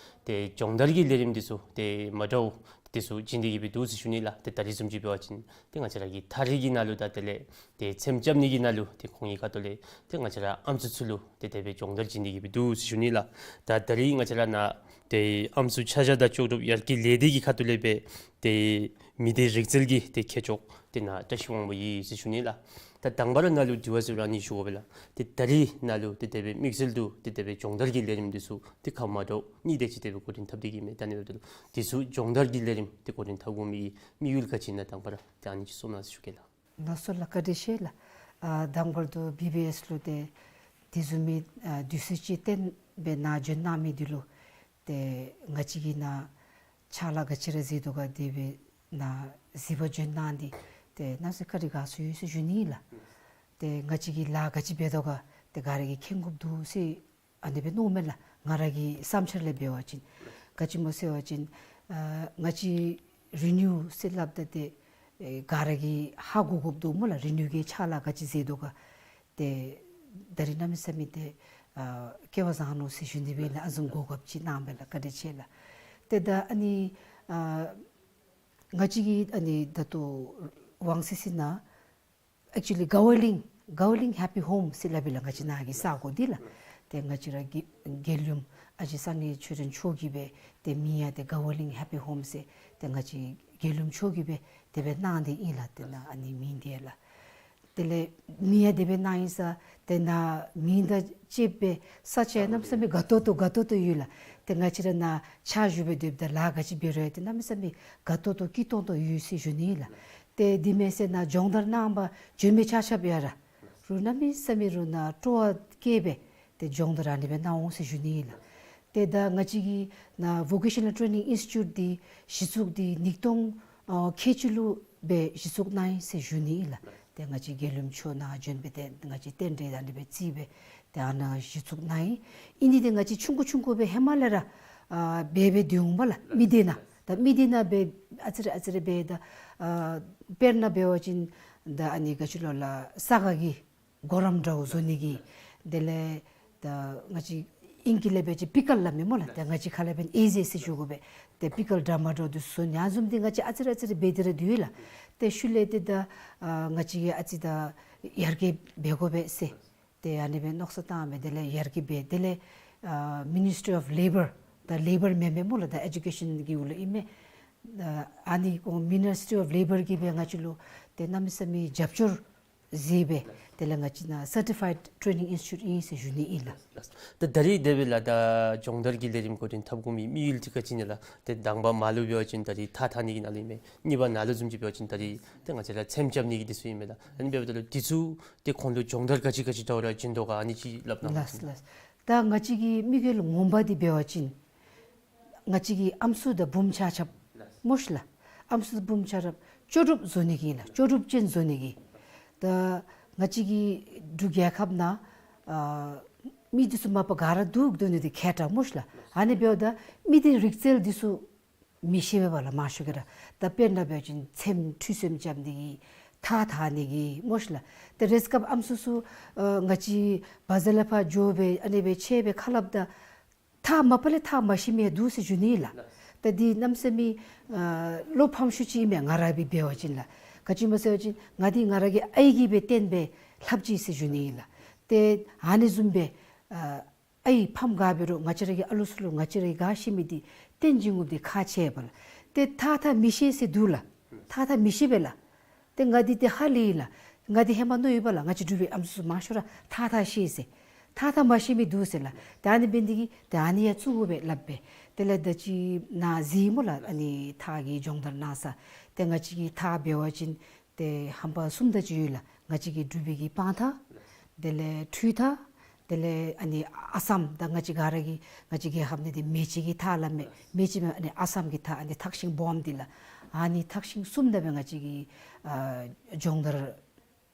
ཏེ་སྦྱོང་བརྡར་གྱི་ལས་རིམ་འདི་ཚུ་ཏེ་མ་འདྲཝ་འདི་ཚུ་བྱིན་ཏེ་གི་སྦེ་འདུག་ཟེར་ཞུ་ནི་ལགས། ཏེ་ད་རིས་བཟུམ་ཅིག་འབད་བ་ཅིན་ཏེ་ང་བཅས་ར་གི་ཐག་རིང་གི་ནང་ལུ་ད་དེ་ལས་ཏེ་ཚེམ་རྐྱབ་ནི་གི་ནང་ལུ་ཏེ་ཁོང་གི་ཁ་ཐུག་ལས་ཏེ་ང་བཅས་ར་ཨམ་སྲུ་ཚུ་ལུ་ཏེ་དེ་སྦེ་སྦྱོང་བརྡར་བྱིན་ཏེ་གི་སྦེ་འདུག་ཟེར་ཞུ་ནི་ལགས། ད་ད་རིས་ང་བཅས་ར་ནཱ་ཏེ་ཨམ་སྲུ་ཆ་བཞག་དང་ལྕོགས་གྲུབ་ཡར་རྒྱས་ལས་སྡེ་གི་ཁ་ཐུག་ལས་སྦེ་ཏེ་མི་སྡེ་རིག་རྩལ་གྱི་ཏེ་མཁས་མཆོག་ཏེ་ནཱ་བཀྲ་ཤིས་དབང་པོ་ཨིན་ཟེར་ཞུ་ནི་ལགས། ད་དང་པ་ར་ནཱ་ལུ་དྲི་བ་ཟེར་རུང་ཨ་ནི་ཞུ་དགོ་པས་ལགས། ཏེ་ད་རིས་ནཱ་ལུ་ཏེ་དེ་སྦེ་དམིགས་བསལ་དུ་ཏེ་དེ་སྦེ་སྦྱོང་བརྡར་གྱི་ལས་རིམ་འདི་ཚུ་ཏེ་ཁག་མ་འདྲཝ་གཉིས་དེ་ཅིག་དེ་སྦེ་འགོ་འདྲེན་འཐབ་སྟེ་གི་མས། ད་ཨ་ནི་འབདཝ་ད་ལུ་འདི་ཚུ་སྦྱོང་བརྡར་གྱི་ལས་རིམ་ཏེ་འགོ་འདྲེན་འཐབ་དགོ་མི་གི་དམིགས་ཡུལ་ག་ཅི་ཨིན་ན་དང་པ་ར་ཏེ་ཨ་ནི་ཅིག་གསུང་གནང་ཟེར་ཞུ་གེ་ལགས། ལགས་སོ་ལགས། བཀའ་དྲིན་ཆེ་ལགས། ཨ་དང་པར་དུ་བི་བི་ཨེསི་ལུ་ཏེ་དེ་བཟུམ་མའི་ཨ་དུས་ཚོད་ཅིག་བཏོན་སྦེ་ནཱ་བྱོན་གནང་མི་འདི་ལུ་ཏེ་ང་བཅས་ཀྱིས་ནཱ་ཕྱག་ལཱ་ག་ཅི་ར་མཛད་དོ་ག་དེ་སྦེ་ནཱ་གཟིགས་པར་བྱོན་གནང་སྟེ་ཏེ་གནམ་མེད་ས་མེད་བཀའ་དྲིན་དགའ་ཚོར་ཡོད་ཟེར་ཞུ་ནི་ལགས། ཏེ་ང་བཅས་ཀྱི་ལཱ་ག་ཅི་འབད་དོ་ག་ཏེ་ག་ར་གིས་མཁྱེན་དགོཔ་འདུག་ཟེར་ཨ་ནི་སྦེ་མནོཝ་མས་ལགས། ང་ར་གི་བསམ་འཆར་ལས་འབད་བ་ཅིན་ག་ཅི་སྨོ་ཟེར་བ་ཅིན་ཨ་ང་བཅས་རི་ནིའུ་ཟེར་སླབ་ད་ཏེ་ཨེ་ག་ར་གིས་ཧ་གོ་དགོཔ་འདུག་སྨོ་ལགས། རི་ནིའུ་གི་ཕྱག་ལཱ་ག་ཅི་མཛད་དོ་ག་ཏེ་ད་རིས་གནམ་མེད་ས་མེད་ཏེ་ཨ་སྐལ་བ་བཟང་ནུག་ཟེར་ཞུ་ནི་སྦེ་ལགས། ཨ་ནི་བཟུམ་གོ་སྐབས་ཅིག་གནང་བས་ལགས། བཀའ་དྲིན་ཆེ་ལགས། ཏེ་ད་ཨ་ནི་ཨ་ང་བཅས་ཀྱི་ཨ་ནི་ད་ལྟོ་ཝང་སི་སི་ནང་ཨེག་ཅུ་ལི་ག་ཝ་ལིང་ག་ཝ་ལིང་ཧེ་པི་ཧོམ་ཟེར་སླབ་ཨིན་ལགས། ང་བཅས་ནཱ་གི་ས་གོ་འདི་ལགས། ཏེ་ང་བཅས་ར་གི་རྒྱལ་ཡུམ་ཨ་ཞེ་གསང་གནས་ཆོས་སྒྲོན་མཆོག་གིས་སྦེ་ཏེ་མིང་ཡང་ཏེ་ག་ཝ་ལིང་ཧེ་པི་ཧོམ་ཟེར་ཏེ་ང་བཅས་རྒྱལ་ཡུམ་མཆོག་གིས་སྦེ་དེ་སྦེ་གནང་སྟེ་ཨིན་ལགས། ཏེ་ནཱ་ཨ་ནི་མིང་འདི་ལགས། དེ་ལས་མིང་ཡང་དེ་སྦེ་གནང་ཡི་ས་ཏེ་ནཱ་མིང་དང་བཅསཔ་སྦེ་ས་ཆ་ཡང་གནམ་མེད་ས་མེད་དགའ་ཏོག་ཏོ་དགའ་ཏོག་ཏོ་ཡོད་ལགས། ཏེ་ང་བཅས་ར་ནཱ་ཕྱག་ཞུ་སྦེ་སྡོདཔ་ད་ལཱ་ག་ཅི་འབད་རུང་ཡང་ཏེ་གནམ་མེད་ས་མེད་དགའ་ཏོག་ཏོ་སྐྱིད་ཏོང་ཏོ་ཡོད་ཟེར་ཞུ་ནི་ལགས། ཏེ་དེ་མེན་ཟེར་ནཱ་སྦྱོང་བརྡར་གནང་པར་བྱོན་མི་ཆ་ཁྱབ་ཡང་ར་རུང་གནམ་མེད་ས་མེད་རུང་ནཱ་སྤྲོ་བ་བསྐྱེད་སྦེ་ཏེ་སྦྱོང་བརྡར་ཨ་ནི་སྦེ་གནང་འོང་ཟེར་ཞུ་ནི་ཨིན་ལགས། ཏེ་ད་ང་བཅས་ཀྱི་ནཱ་ཝོ་ཀེ་ཤ་ནཱལ་ཊེ་ནིང་ཨིནསི་ཊི་ཊུཊ་འདི་གཞི་བཙུགས་འདི་ཉིས་སྟོང་ཨ་ཁལ་གཅིག་ལུ་སྦེ་གཞི་བཙུགས་གནང་ཡི་ཟེར་ཞུ་ནི་ཨིན་ལགས། ཏེ་ང་བཅས་རྒྱལ་ཡུམ་མཆོག་ནཱ་བྱོན་སྦེ་ཏེ་ང་བཅས་རྟེན་འབྲེལ་ཨ་ནི་སྦེ་བརྩིས་སྦེ་ཏེ་ཨ་ནཱ་གཞི་བཙུགས་གནང་ཡི། ཨིན་ནི་འདི་ང་བཅས་ཆུང་ཀུ་ཆུང་ཀུ་སྦེ་ཧེ་མ་ལས་ར་ཨ་འབད་འབད་སྡོད་འོང་པ་ལགས། མི་སྡེ་ནང་ད་མི་སྡེ་ནང་སྦེ་ཨ་ཙི་རེ་ཨ་ཙི་རེ་འབད་ད་ཨ་དཔེར་ན་འབད་བ་ཅིན་ད་ཨ་ནི་ག་ཅི་ལོ་ལགས་ས་ག་གི་གུ་རམ་འདྲཝ་བཟོ་ནི་གི་དེ་ལས་ད་ང་བཅས་ཨིང་སྐད་ལས་འབད་བ་ཅིན་པི་ཀལ་སླབ་མས་སྨོ་ལགས། ཏེ་ང་བཅས་ཁ་ལས་འབདན་ཨེ་ཟེ་ཟེར་ཞུ་དགོ་པས། ཏེ་པི་ཀལ་འདྲ་མ་འདྲཝ་འདི་བཟོ་ནི་ཨ་ནི་བཟུམ་འདི་ང་བཅས་ཨ་ཙི་རེ་ཨ་ཙི་རེ་འབད་དེ་ར་སྡོད་ཡི་ལགས། ཏེ་ཤུལ་ལས་ཏེ་ད་ཨ་ང་བཅས་ཀྱིས་ཨ་ཙི་ད་ཡར་རྒྱས་འབད་དགོ་པས་ཟེར་ཏེ་ཨ་ནི་སྦེ་མནོ་བསམ་བཏང་སྦེ་དེ་ལས་ཡར་རྒྱས་འབད། དེ་ལས་ཨ་མི་ནི་སི་ཊི་རི་ཨོཕ་ལེ་བར་ད་ལེ་བར་མེན་མས་སྨོ་ལགས། ད་ཨེ་ཌུ་ཀེ་ཤཱན་གྱི་འོག་ལུ་ཨིན་མས། ཨ་ཨ་ནི་ཁོང་མི་ནི་སི་ཊི་རི་ཨོཕ་ལེ་བར་གྱིས་སྦེ་ང་བཅས་ལུ་ཏེ་གནམ་མེད་ས་མེད་རྒྱབ་སྐྱོར་མཛད་སྦེ་དེ་ལས་ང་བཅས་ནཱ་སར་ཊི་ཕའིཌ་ཊེ་ནིང་ཨིནསི་ཊི་ཊུཊ་ཨིན་ཟེར་ཞུ་ནི་ཨིན་ལགས། ད་ད་རིས་དེ་སྦེ་ལགས་ད་སྦྱོང་བརྡར་གྱི་ལས་རིམ་འགོ་འདྲེན་འཐབ་དགོ་མི་དམིགས་ཡུལ་འདི་ག་ཅི་ཨིན་ན་ལགས། ཏེ་དང་པ་མར་ལུ་འབད་བ་ཅིན་ད་རིས་ཐགས་འཐག་ནི་གི་ནང་ལུ་ཨིན་མས། གཉིས་པ་ནཱ་ལུ་བཟུམ་ཅིག་འབད་བ་ཅིན་ད་རིས་ཏེ་ང་བཅས་ར་ཚེམ་རྐྱབ་ནི་གི་འདི་ཚུ་ཨིན་མས་ལགས། ཨ་ནི་འབདཝ་ད་ལུ་འདི་ཚུ་ཏེ་ཁོང་ལུ་སྦྱོང་བརྡར་ག་ཅི་ག་ཅི་འདྲཝ་ར་བྱིན་དོ་ག་ཨ་ནི་ཅིག་སླབ་གནང་། ལགས་ལགས། ད་ང་བཅས་ཀྱི་དམིགས་ཡུལ་ངོ་མ་འདི་འབད་བ་ཅིན་ང་བཅས་ཀྱི་ཨམ་སྲུ་དང་བུམོ་ཆ་ཁྱབ་སྨོ་ཤིག་ལགས། ཨམ་སྲུ་དང་བུམོ་ཆ་ཁྱབ་ལྕོགས་གྲུབ་བཟོ་ནི་གི་ལགས། ལྕོགས་གྲུབ་ཅན་བཟོ་ནི་གི། ད་ང་བཅས་ཀྱི་འབྲུག་རྒྱལ་ཁབ་ནང་ཨ་ མི་འདི་ཚུ་མ་པ་ག་ར་འདུག་སྡོད་ནི་འདི་མཁས་དྲགས་སྨོ་ཤ་ལགས། ཨ་ནི་འབདཝ་ད་མི་འདི་རིག་རྩལ་འདི་ཚུ་མི་ཤེས་པས་པ་ལགས་མང་ཤོས་ཀྱིས་ར། ད་དཔེར་ན་འབད་བ་ཅིན་ཚེམ་ཁྲུས་ཚེམ་རྐྱབ་ནི་གི་ཐགས་འཐག་ནི་གི་སྨོ་ཤ་ལགས། ད་རེས་སྐབས་ཨམ་སྲུ་ཚུ་ཨ་ང་བཅས་བ་ཛར་ལས་ཕར་འགྱོ་སྦེ་ཨ་ནི་སྦེ་ཕྱད་སྦེ་ཁ་སླབ་ད་ཐགས་མ་པ་ལས་ཐགས་མ་ཤེས་མི་འདུག་ཟེར་ཞུ་ནི་ལགས། ད་འདི་གནམ་མེད་ས་མེད་ཨ་བློ་ཕམ་ཤོས་ཅིག་ཨིན་མས། ང་ར་སྦེ་འབད་བ་ཅིན་ལགས། ག་ཅི་སྨོ་ཟེར་བ་ཅིན་ང་འདི་ང་ར་གི་ཨའི་གིས་སྦེ་བསྟན་སྦེ་ལྷབ་ཅི་ཟེར་ཞུ་ནི་ལགས། ཏེ་ཨ་ནི་བཟུམ་སྦེ་ཨ་ཨའི་ཕམ་ག་འབད་རུང་ང་བཅས་ར་གི་ཨ་ལུ་ཚུ་ལུ་ང་བཅས་ར་གིས་ག་ཤེས་མི་འདི་བསྟན་བྱིན་དགོཔ་འདི་ཁག་ཆེ་བས་ལགས། ཏེ་ཐགས་འཐག་མི་ཤེས་ཟེར་འདུག་ལགས། ཐགས་འཐག་མི་ཤེས་པས་ལགས། ཏེ་ང་འདི་ཏེ་ཧ་ལས་ཡི་ལགས། ང་འདི་ཧེ་མ་མནོ་ཡོད་པས་ལགས། ང་བཅས་འབྲུག་པའི་ཨམ་སྲུ་ཚུ་མང་ཤོས་ར་ཐགས་འཐག་ཤེས་ཟེར། ཐགས་འཐག་མ་ཤེས་མི་འདུག་ཟེར་ལགས། ཏེ་ཨ་ནི་འབད་ནི་འདི་གིས་ཏེ་ཨ་ནི་ཡང་བཙུགས་དགོ་པས་སླབ་སྦེ། དེ་ལས་ད་ཅི་ནཱ་གཟིགས་སྨོ་ལགས། ཨ་ནི་ཐགས་ཀྱི་སྦྱོང་བརྡར་གནང་ས། ཏེ་ང་བཅས་ཀྱི་ཐགས་འབད་བ་ཅིན་ཏེ་ཧམ་པ་གསུམ་དེ་ཅིག་ཡོད་ལགས། ང་བཅས་ཀྱི་འབྲུག་པའི་གི་སྤང་ཐགས། དེ་ལས་ཁྲུས་ཐགས། དེ་ལས་ཨ་ནི་ཨ་སམ་ད་ང་བཅས་ག་ར་གི་ང་བཅས་རྒྱལ་ཁབ་ནང་འདི་མེ་ལྕེ་གི་ཐགས་སླབ་མས། མེ་ལྕེ་མེན་ཨ་ནི་ཨ་སམ་གི་ཐགས་ཨ་ནི་ཐགས་ཤིང་སྦོམ་འདི་ལགས། ཨ་ནི་ཐགས་ཤིང་གསུམ་དེ་སྦེ་ང་བཅས་ཀྱིས་ཨ་སྦྱོང་བརྡར་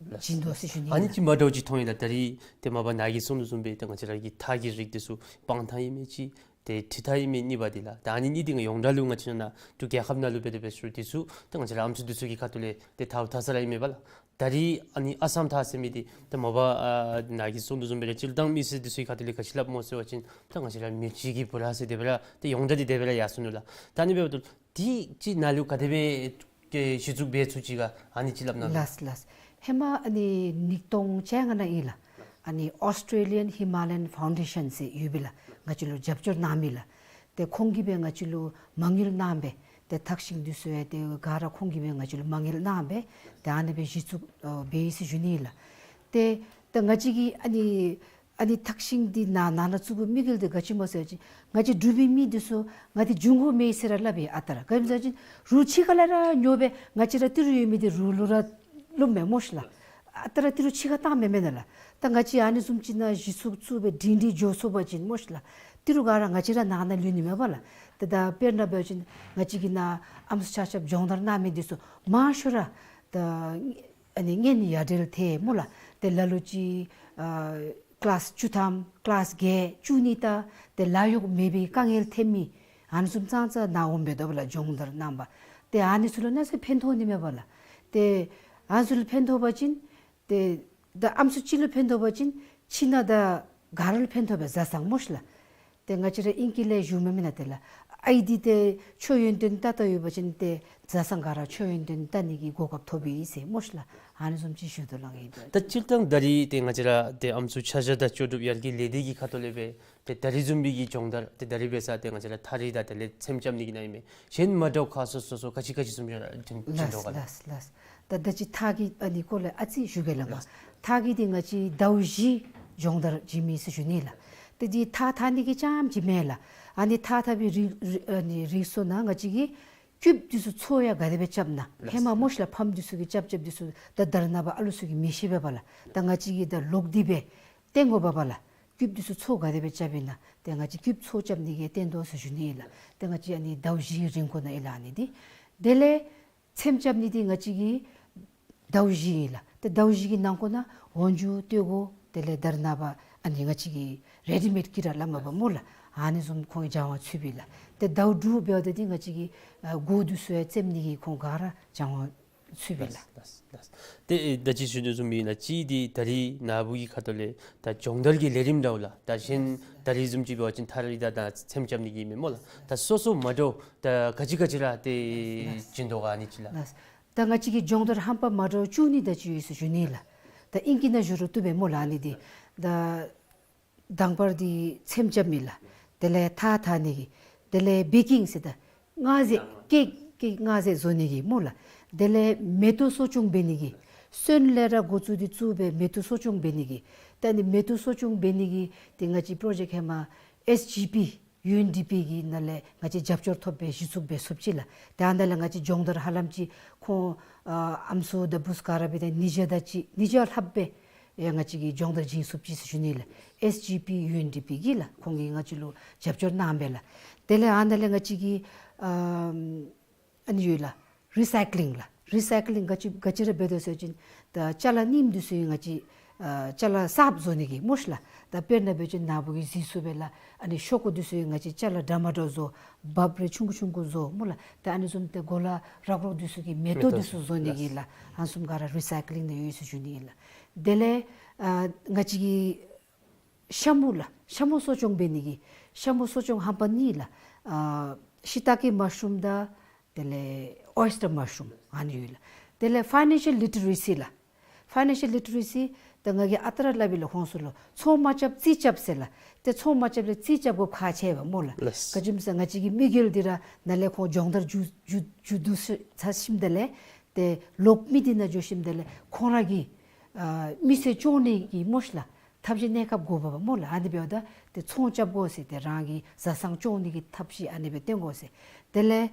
བྱིན་དོ་ཟེར་ཞུ་ནི་ཨིན་ལགས། ཨ་ནི་ཅིག་མ་འདྲཝ་ཅིག་མཐོང་ཡི་ལགས། ད་རིས་ཏེ་མ་པ་ནཱ་གིས་གསུངས་དོ་བཟུམ་སྦེ་ཏེ་ང་བཅས་ར་གི་ཐགས་ཀྱི་རིགས་འདི་ཚུ་སྤང་ཐགས་ཨིན་མི་ཅིག། ཏེ་ཁྲུས་ཐགས་ཨིན་མི་གཉིས་པ་འདི་ལགས། ད་ཨ་ནི་གཉིས་འདི་ང་ཡོངས་གྲགས་ལུ་ང་བཅས་ནཱ་འབྲུག་རྒྱལ་ཁབ་ནང་ལུ་འབད་དེ་འབད་ཟེར་འདི་ཚུ་ཏེ་ང་བཅས་ར་ཨམ་སྲུ་འདི་ཚུ་གི་ཁ་ཐུག་ལས་ཏེ་ཐགས་འཐག་ས་ར་ཨིན་མས་པ་ལགས། ད་རིས་ཨ་ནི་ཨ་སམ་ཐགས་ཟེར་མི་འདི་ཏེ་མ་པ་ཨ་ནཱ་གིས་གསུངས་དོ་བཟུམ་སྦེ་ར་སྤྱིར་བཏང་མི་སེར་འདི་ཚུ་གི་ཁ་ཐུག་ལས་ག་ཅི་སླབ་སྨོ་ཟེར་བ་ཅིན་ཏེ་ང་བཅས་ར་མེ་ལྕེ་གི་བུ་ར་ཟེར་དེ་སྦེ་ར་ཏེ་ཡོངས་གྲགས་འདི་དེ་སྦེ་ར་ཡར་སོ་ནུག་ལགས། ད་ཨ་ནི་འབདཝ་ད་འདི་ཅིག་ནཱ་ལུ་ག་དེ་སྦེ་ཏེ་གཞི་བཙུགས་འབད་ཚུགས་ཅི་ག་ཨ་ནི་ཅིག་སླབ་གནང་། ལགས་ལགས། ཧེ་མ་ཨ་ནི་ཉིས་སྟོང་བཅོ་ལྔ་ནང་ཨིན་ལགས། ཨ་ནི་Australian Himalayan Foundation ཟེར་ཡོད་པས་ལགས། ང་བཅས་ལུ་རྒྱབ་སྐྱོར་གནང་མི་ལགས། ཏེ་ཁོང་གིས་སྦེ་ང་བཅས་ལུ་མ་དངུལ་གནང་སྦེ་ཏེ་ཐགས་ཤིང་འདི་ཚུ་ཡང་ཏེ་ག་ར་ཁོང་གིས་སྦེ་ང་བཅས་ལུ་མ་དངུལ་གནང་སྦེ་ཏེ་ཨ་ནི་སྦེ་གཞི་བཙུགས་ཨ་འབད་ཡི་ཟེར་ཞུ་ནི་ལགས། ཏེ་ད་ང་བཅས་ཀྱིས་ཨ་ནི་ཨ་ནི་ཐགས་ཤིང་འདི་ནཱ་ནཱ་ལུ་བཙུགས་དགོ་མི་དམིགས་ཡུལ་འདི་ག་ཅི་སྨོ་ཟེར་བ་ཅིན་ང་བཅས་འབྲུག་པའི་མི་འདི་ཚུ་ང་འདི་འབྱུང་ཁུངས་མེད་ཟེར་ར་སླབ་ཨིན། ཨ་རྟག་ར་ག་ཅི་སྨོ་ཟེར་བ་ཅིན་རུ་ཕྱི་ཁ་ལས་ར་ཉོ་སྦེ་ང་བཅས་ར་ཏི་རུ་ཡོད་མི་འདི་རུ་ལུ་ར་བླུགཔ་མས་སྨོ་ཤ་ལགས། ཨ་རྟག་ར་ཏི་རུ་ཕྱི་ཁར་བཏངམ་མེན་མེན་ན་ལགས། ད་ང་བཅས་ཨ་ནི་བཟུམ་ཅིག་ནང་གཞི་བཙུགས་བཙུགས་སྦེ་སྒྲིང་སྒྲིང་འགྱོ་ཚུགས་པ་ཅིན་སྨོ་ཤ་ལགས། ཏི་རུ་ག་ར་ང་བཅས་ར་ནང་ན་ལུས་ནི་མས་པ་ལགས། ཏེ་ད་དཔེར་ན་འབད་བ་ཅིན་ང་བཅས་ཀྱི་ནཱ་ཨམ་སྲུ་ཆ་ཁྱབ་སྦྱོང་བརྡར་གནང་མི་འདི་ཚུ་མང་ཤོས་ར་ད་ཨ་ནི་མངལ་ཡ་བྲལ་ཐལ་སྨོ་ལགས། ཏེ་ལ་ལུ་ཅིག་ཨ་ཀི་ལཱསི་བཅུ་ཐམ་ཀི་ལཱསི་བརྒྱད་བཅུ་གཉིས་ད་ཏེ་ལཱ་གཡོག་མེད་པའི་དཀའ་ངལ་ཐོན་མི་ཨ་ནི་བཟུམ་ཙང་ཙང་ནཱ་འོངམ་འབད་དོ་བ་ལགས། སྦྱོང་བརྡར་གནང་པ། ཏེ་ཨ་ནི་ཚུ་ལུ་གནམ་མེད་ས་མེད་ཕན་ཐོགས་ནི་མས་པ་ལགས། ཏེ་ཨ་ནི་ཚུ་ལུ་ཕན་ཐོགས་པ་ཅིན་ཏེ་ད་ཨམ་སྲུ་གཅིག་ལུ་ཕན་ཐོགས་པ་ཅིན་ཕྱི་ནང་ད་ག་ར་ལུ་ཕན་ཐོགས་པས། བཟའ་ཚང་སྨོ་ཤ་ལགས། ཏེ་ང་བཅས་ར་ཨིང་སྐད་ལས་ཞུཝ་མེན་མེན་ན་ཏེ་ལགས། ཨའི་འདི་ཏེ་མཆོད་ཡོན་ཏན་བཏབ་བཏབ་ཡོད་པ་ཅིན་ཏེ་བཟའ་ཚང་ག་ར་མཆོད་ཡོན་ཏན་བཏབ་ནི་གི་གོ་སྐབས་ཐོབ་ཨིན་ཟེར་སྨོ་ཤ་ལགས། ཨ་ནི་བཟུམ་ཅིག་ཞུ་དོ་ལགས་ཨིན་པས། ད་སྤྱིར་བཏང་ད་རིས་ཏེ་ང་བཅས་ར་ཏེ་ཨམ་སྲུ་ཆ་བཞག་དང་ལྕོགས་གྲུབ་ཡར་རྒྱས་ལས་སྡེ་གི་ཁ་ཐུག་ལས་སྦེ་ཏེ་ད་རིས་བཟུམ་སྦེ་གི་སྦྱོང་བརྡར་ཏེ་ད་རིས་འབད་ས་ཏེ་ང་བཅས་ར་ཐགས་རིགས་དང་དེ་ལས་ཚེམ་རྐྱབ་ནི་གི་ནང་ཨིན་མས། གཞན་མ་འདྲཝ་ཁག་སོ་སོ་སོ་ག་ཅི་ག་ཅི་བཟུམ་ཅིག་ར་བྱིན་བྱིན་དོ་ག་ལགས། ལགས་ལགས། ད་ད་ཅི་ཐགས་ཀྱི་ཨ་ནི་སྐོར་ལས་ཨ་ཙི་ཞུ་གེ་ལགས། ལགས། ཐགས་ཀྱི་འདི་ང་བཅས་ཟླཝ་བཞི་སྦྱོང་བརྡར་བྱིན་མི་ཟེར་ཞུ་ནི་ལགས། ཏེ་འདི་ཐགས་འཐག་ནི་གི་རྐྱངམ་ཅིག་མེན་ལགས། ཨ་ནི་ཐགས་འཐག་པའི་རིགས་རིགས་ཨ་ནི་རིགས་སོ་ནང་ང་བཅས་ཀྱིས་སྐུདཔ་འདི་ཚུ་ཚོ་ཡང་ག་དེ་སྦེ་རྐྱབ་ན། ལགས། ཧེ་མ་སྨོ་ཤ་ལགས་ཕམ་འདི་ཚུ་གིས་རྐྱབ་རྐྱབ་འདི་ཚུ་ད་ད་རེས་ནངས་པ་ཨ་ལུ་ཚུ་གིས་མི་ཤེས་པས་པ་ལགས། ད་ང་བཅས་ཀྱིས་ད་ལོག་སྟེ་སྦེ་སྟོན་དགོ་པས་པ་ལགས། སྐུདཔ་འདི་ཚུ་ཚོ་ག་དེ་སྦེ་རྐྱབ་ཨིན་ན། ཏེ་ང་བཅས་སྐུདཔ་ཚོ་རྐྱབ་ནི་གི་སྟོན་དོ་ཟེར་ཞུ་ནི་ཨིན་ལགས། ཏེ་ང་བཅས་ཨ་ནི་ཟླཝ་བཞིའི་རིང་ཁོ་ནང་ཨིན་ལགས་ཨ་ནི་འདི། དེ་ལས་ཚེམ་རྐྱབ་ནི་འདི་ང་བཅས་ཀྱིས་ཟླཝ་བཞི་ཨིན་ལགས། ཏེ་ཟླཝ་བཞི་གི་ནང་འཁོད་ནང་འོག་འཇུ་སྟོད་གོ་དེ་ལས་ད་རེས་ནངས་པ་ཨ་ནི་ང་བཅས་ཀྱི་རེ་ཌི་མེཌ་ཀིཊ་ར་སླབ་མས་པ་སྨོ་ལགས། ཨ་ནི་བཟུམ་ཁོང་གིས་སྦྱང་བ་ཚུད་པས་ལགས། ཏེ་ཟླཝ་དྲུག་འབདཝ་ད་འདི་ང་བཅས་ཀྱིས་ཨ་གོ་འདི་ཚུ་ཡང་བཙེམ་ནི་གི་ཁོང་ག་ར་སྦྱང་བ་ཚུད་པས་ལགས། ལགས་ལགས་ལགས། ཏེ་ད་ཅི་ཞུ་དོ་བཟུམ་ཨིན་ན་ཅིག་འདི་ད་རིས་ནཱ་བུ་གི་ཁ་ཐུག་ལས་ད་སྦྱོང་བརྡར་གྱི་ལས་རིམ་འདྲཝ་ལགས། ད་གཞན་ད་རིས་བཟུམ་ཅིག་འབད་བ་ཅིན་ཐགས་རིགས་དང་ད་ཚེམ་རྐྱབ་ནི་གི་མས་སྨོ་ལགས། ད་སོ་སོ་མ་འདྲཝ་ད་ག་ཅི་ག་ཅི་ར་ཏེ་བྱིན་དོ་ག་ཨ་ནི་ཅིག་ལགས། ལགས། ད་ང་བཅས་ཀྱི་སྦྱོང་བརྡར་རྣམ་པ་མ་འདྲཝ་བཅུ་གཉིས་དེ་ཅིག་ཡོད་ཟེར་ཞུ་ནི་ལགས། ད་ཨིང་སྐད་ནང་ཞུ་རུང་བཏུབ་པས་སྨོ་ལགས་ཨ་ནི་འདི། ད་དང་པར་འདི་ཚེམ་རྐྱབ་ནི་ལགས། དེ་ལས་ཐགས་འཐག་ནི་གི། དེ་ལས་བེ་ཀིང་ཟེར་ད་མངར་ཟས་ཀེག་ཀེག་མངར་ཟས་བཟོ་ནི་གི་སྨོ་ལགས། དེ་ལས་མེ་ཏོག་གསོ་སྐྱོང་འབད་ནི་གི། སོན་ལས་ར་འགོ་བཙུགས་ཏེ་བཙུགས་སྦེ་མེ་ཏོག་གསོ་སྐྱོང་འབད་ནི་གི། ད་ཨ་ནི་མེ་ཏོག་གསོ་སྐྱོང་འབད་ནི་གི་ཏེ་ང་བཅས་པྲོ་ཇེཀཊ་ཧེ་མ་ཨེསི་ཇི་པི་ཡུ་ཨེན་ཌི་པི་གི་ནང་ལས་ང་བཅས་རྒྱབ་སྐྱོར་ཐོབ་སྦེ་གཞི་བཙུགས་འབད་ཚུགསཔ་ཅིག་ལགས། ཏེ་ཨ་ནཱ་ལས་ང་བཅས་སྦྱོང་བརྡར་ཧ་ལམ་ཅིག་ཁོང་ཨ་ཨམ་སྲུ་དང་བུཚ་ག་ར་འབད་དེ་ཉིས་བརྒྱ་དེ་ཅིག་ཉིས་བརྒྱ་ལྷགཔ་སྦེ་ཡང་ང་བཅས་ཀྱིས་སྦྱོང་བརྡར་བྱིན་ཚུགསཔ་ཅིག་ཟེར་ཞུ་ནི་ལགས། ཨེསི་ཇི་པི་ཡུ་ཨེན་ཌི་པི་གིས་ལགས། ཁོང་གིས་ང་བཅས་ལུ་རྒྱབ་སྐྱོར་གནང་པས་ལགས། དེ་ལས་ཨ་ནཱ་ལས་ང་བཅས་ཀྱིས་ཨ་ཨ་ནི་ཡོད་ལགས། རི་སའི་ཀི་ལིང་ལགས། རི་སའི་ཀི་ལིང་ག་ཅི་ག་ཅི་ར་འབད་དོ་ཟེར་བ་ཅིན་ད་ཅ་ལ་རྙིངམ་འདི་ཚུ་ཡང་ང་བཅས་ ཨ་ཅ་ལ་གསརཔ་བཟོ་ནི་གི་སྨོ་ཤ་ལགས། ད་དཔེར་ན་འབད་བ་ཅིན་ན་བུ་གི་གཟིགས་ཚུགས་པས་ལགས། ཨ་ནི་ཤོག་གུ་འདི་ཚུ་ང་བཅས་ཅ་ལ་འདྲ་མ་འདྲཝ་བཟོ། འབག་རེ་ཆུང་ཀུ་ཆུང་ཀུ་བཟོ་སྨོ་ལགས། ད་ཨ་ནི་བཟུམ་ཏེ་གོ་ལ་རག་རོག་འདི་ཚུ་གི་མེ་ཏོག་འདི་ཚུ་བཟོ་ནི་གི་ལགས། ཨ་ནི་བཟུམ་ག་ར་རི་སའི་ཀི་ལིང་ནང་ཡོད་ཟེར་ཞུ་ནི་ལགས། དེ་ལས་ཨ་ང་བཅས་ཀྱི་ཤ་མུ་ལགས། ཤ་མུ་གསོ་སྐྱོང་འབད་ནི་གི་ཤ་མུ་གསོ་སྐྱོང་ཧམ་པ་གཉིས་ལགས། ཨ་ཤི་ཏ་ཀེ་མ་ཤ་རུམ་དང་དེ་ལས་ཨོ་ཡེས་ཊར་མ་ཤ་རུམ་ཨ་ནི་ཡོད་ལགས། དེ་ལས་ཕའི་ནན་ཤལ་ལི་ཊི་རེ་སི་ལགས། ཕའི་ནན་ཤལ་ལི་ཊི་རེ་སི་ད་ང་གིས་ཨ་རྟག་ར་སླབ་ཨིན་ལགས་ཁོང་ཚུ་ལུ། ཚོང་མ་རྐྱབ་རྩིས་རྐྱབ་ཟེར་ལགས། ཏེ་ཚོང་མ་རྐྱབ་ལས་རྩིས་རྐྱབ་དགོཔ་ཁག་ཆེ་བས་སྨོ་ལགས། ལགས། ག་ཅི་སྨོ་ཟེར་ང་བཅས་ཀྱི་དམིགས་ཡུལ་འདི་ར་ནཱ་ལས་ཁོང་སྦྱོང་བརྡར་མཇུག་མཇུག་མཇུག་བསྡུ་ཚར་ཞིནམ་ད་ལས་ཏེ་ལོག་མི་འདི་ནང་འགྱོ་ཞིནམ་ད་ལས་ཁོང་ར་གི་ཨ་མི་སེར་སྐྱོང་ནི་གི་སྨོ་ཤ་ལགས། ཐབས་ཤེས་གནས་སྐབས་དགོ་པས་སྨོ་ལགས། ཨ་ནི་འབདཝ་ད་ཏེ་ཚོང་རྐྱབ་དགོ་ཟེར་ཏེ་རང་གི་བཟའ་ཚང་སྐྱོང་ནི་གི་ཐབས་ཤེས་ཨ་ནི་སྦེ་སྟོན་དགོ་ཟེར། དེ་ལས་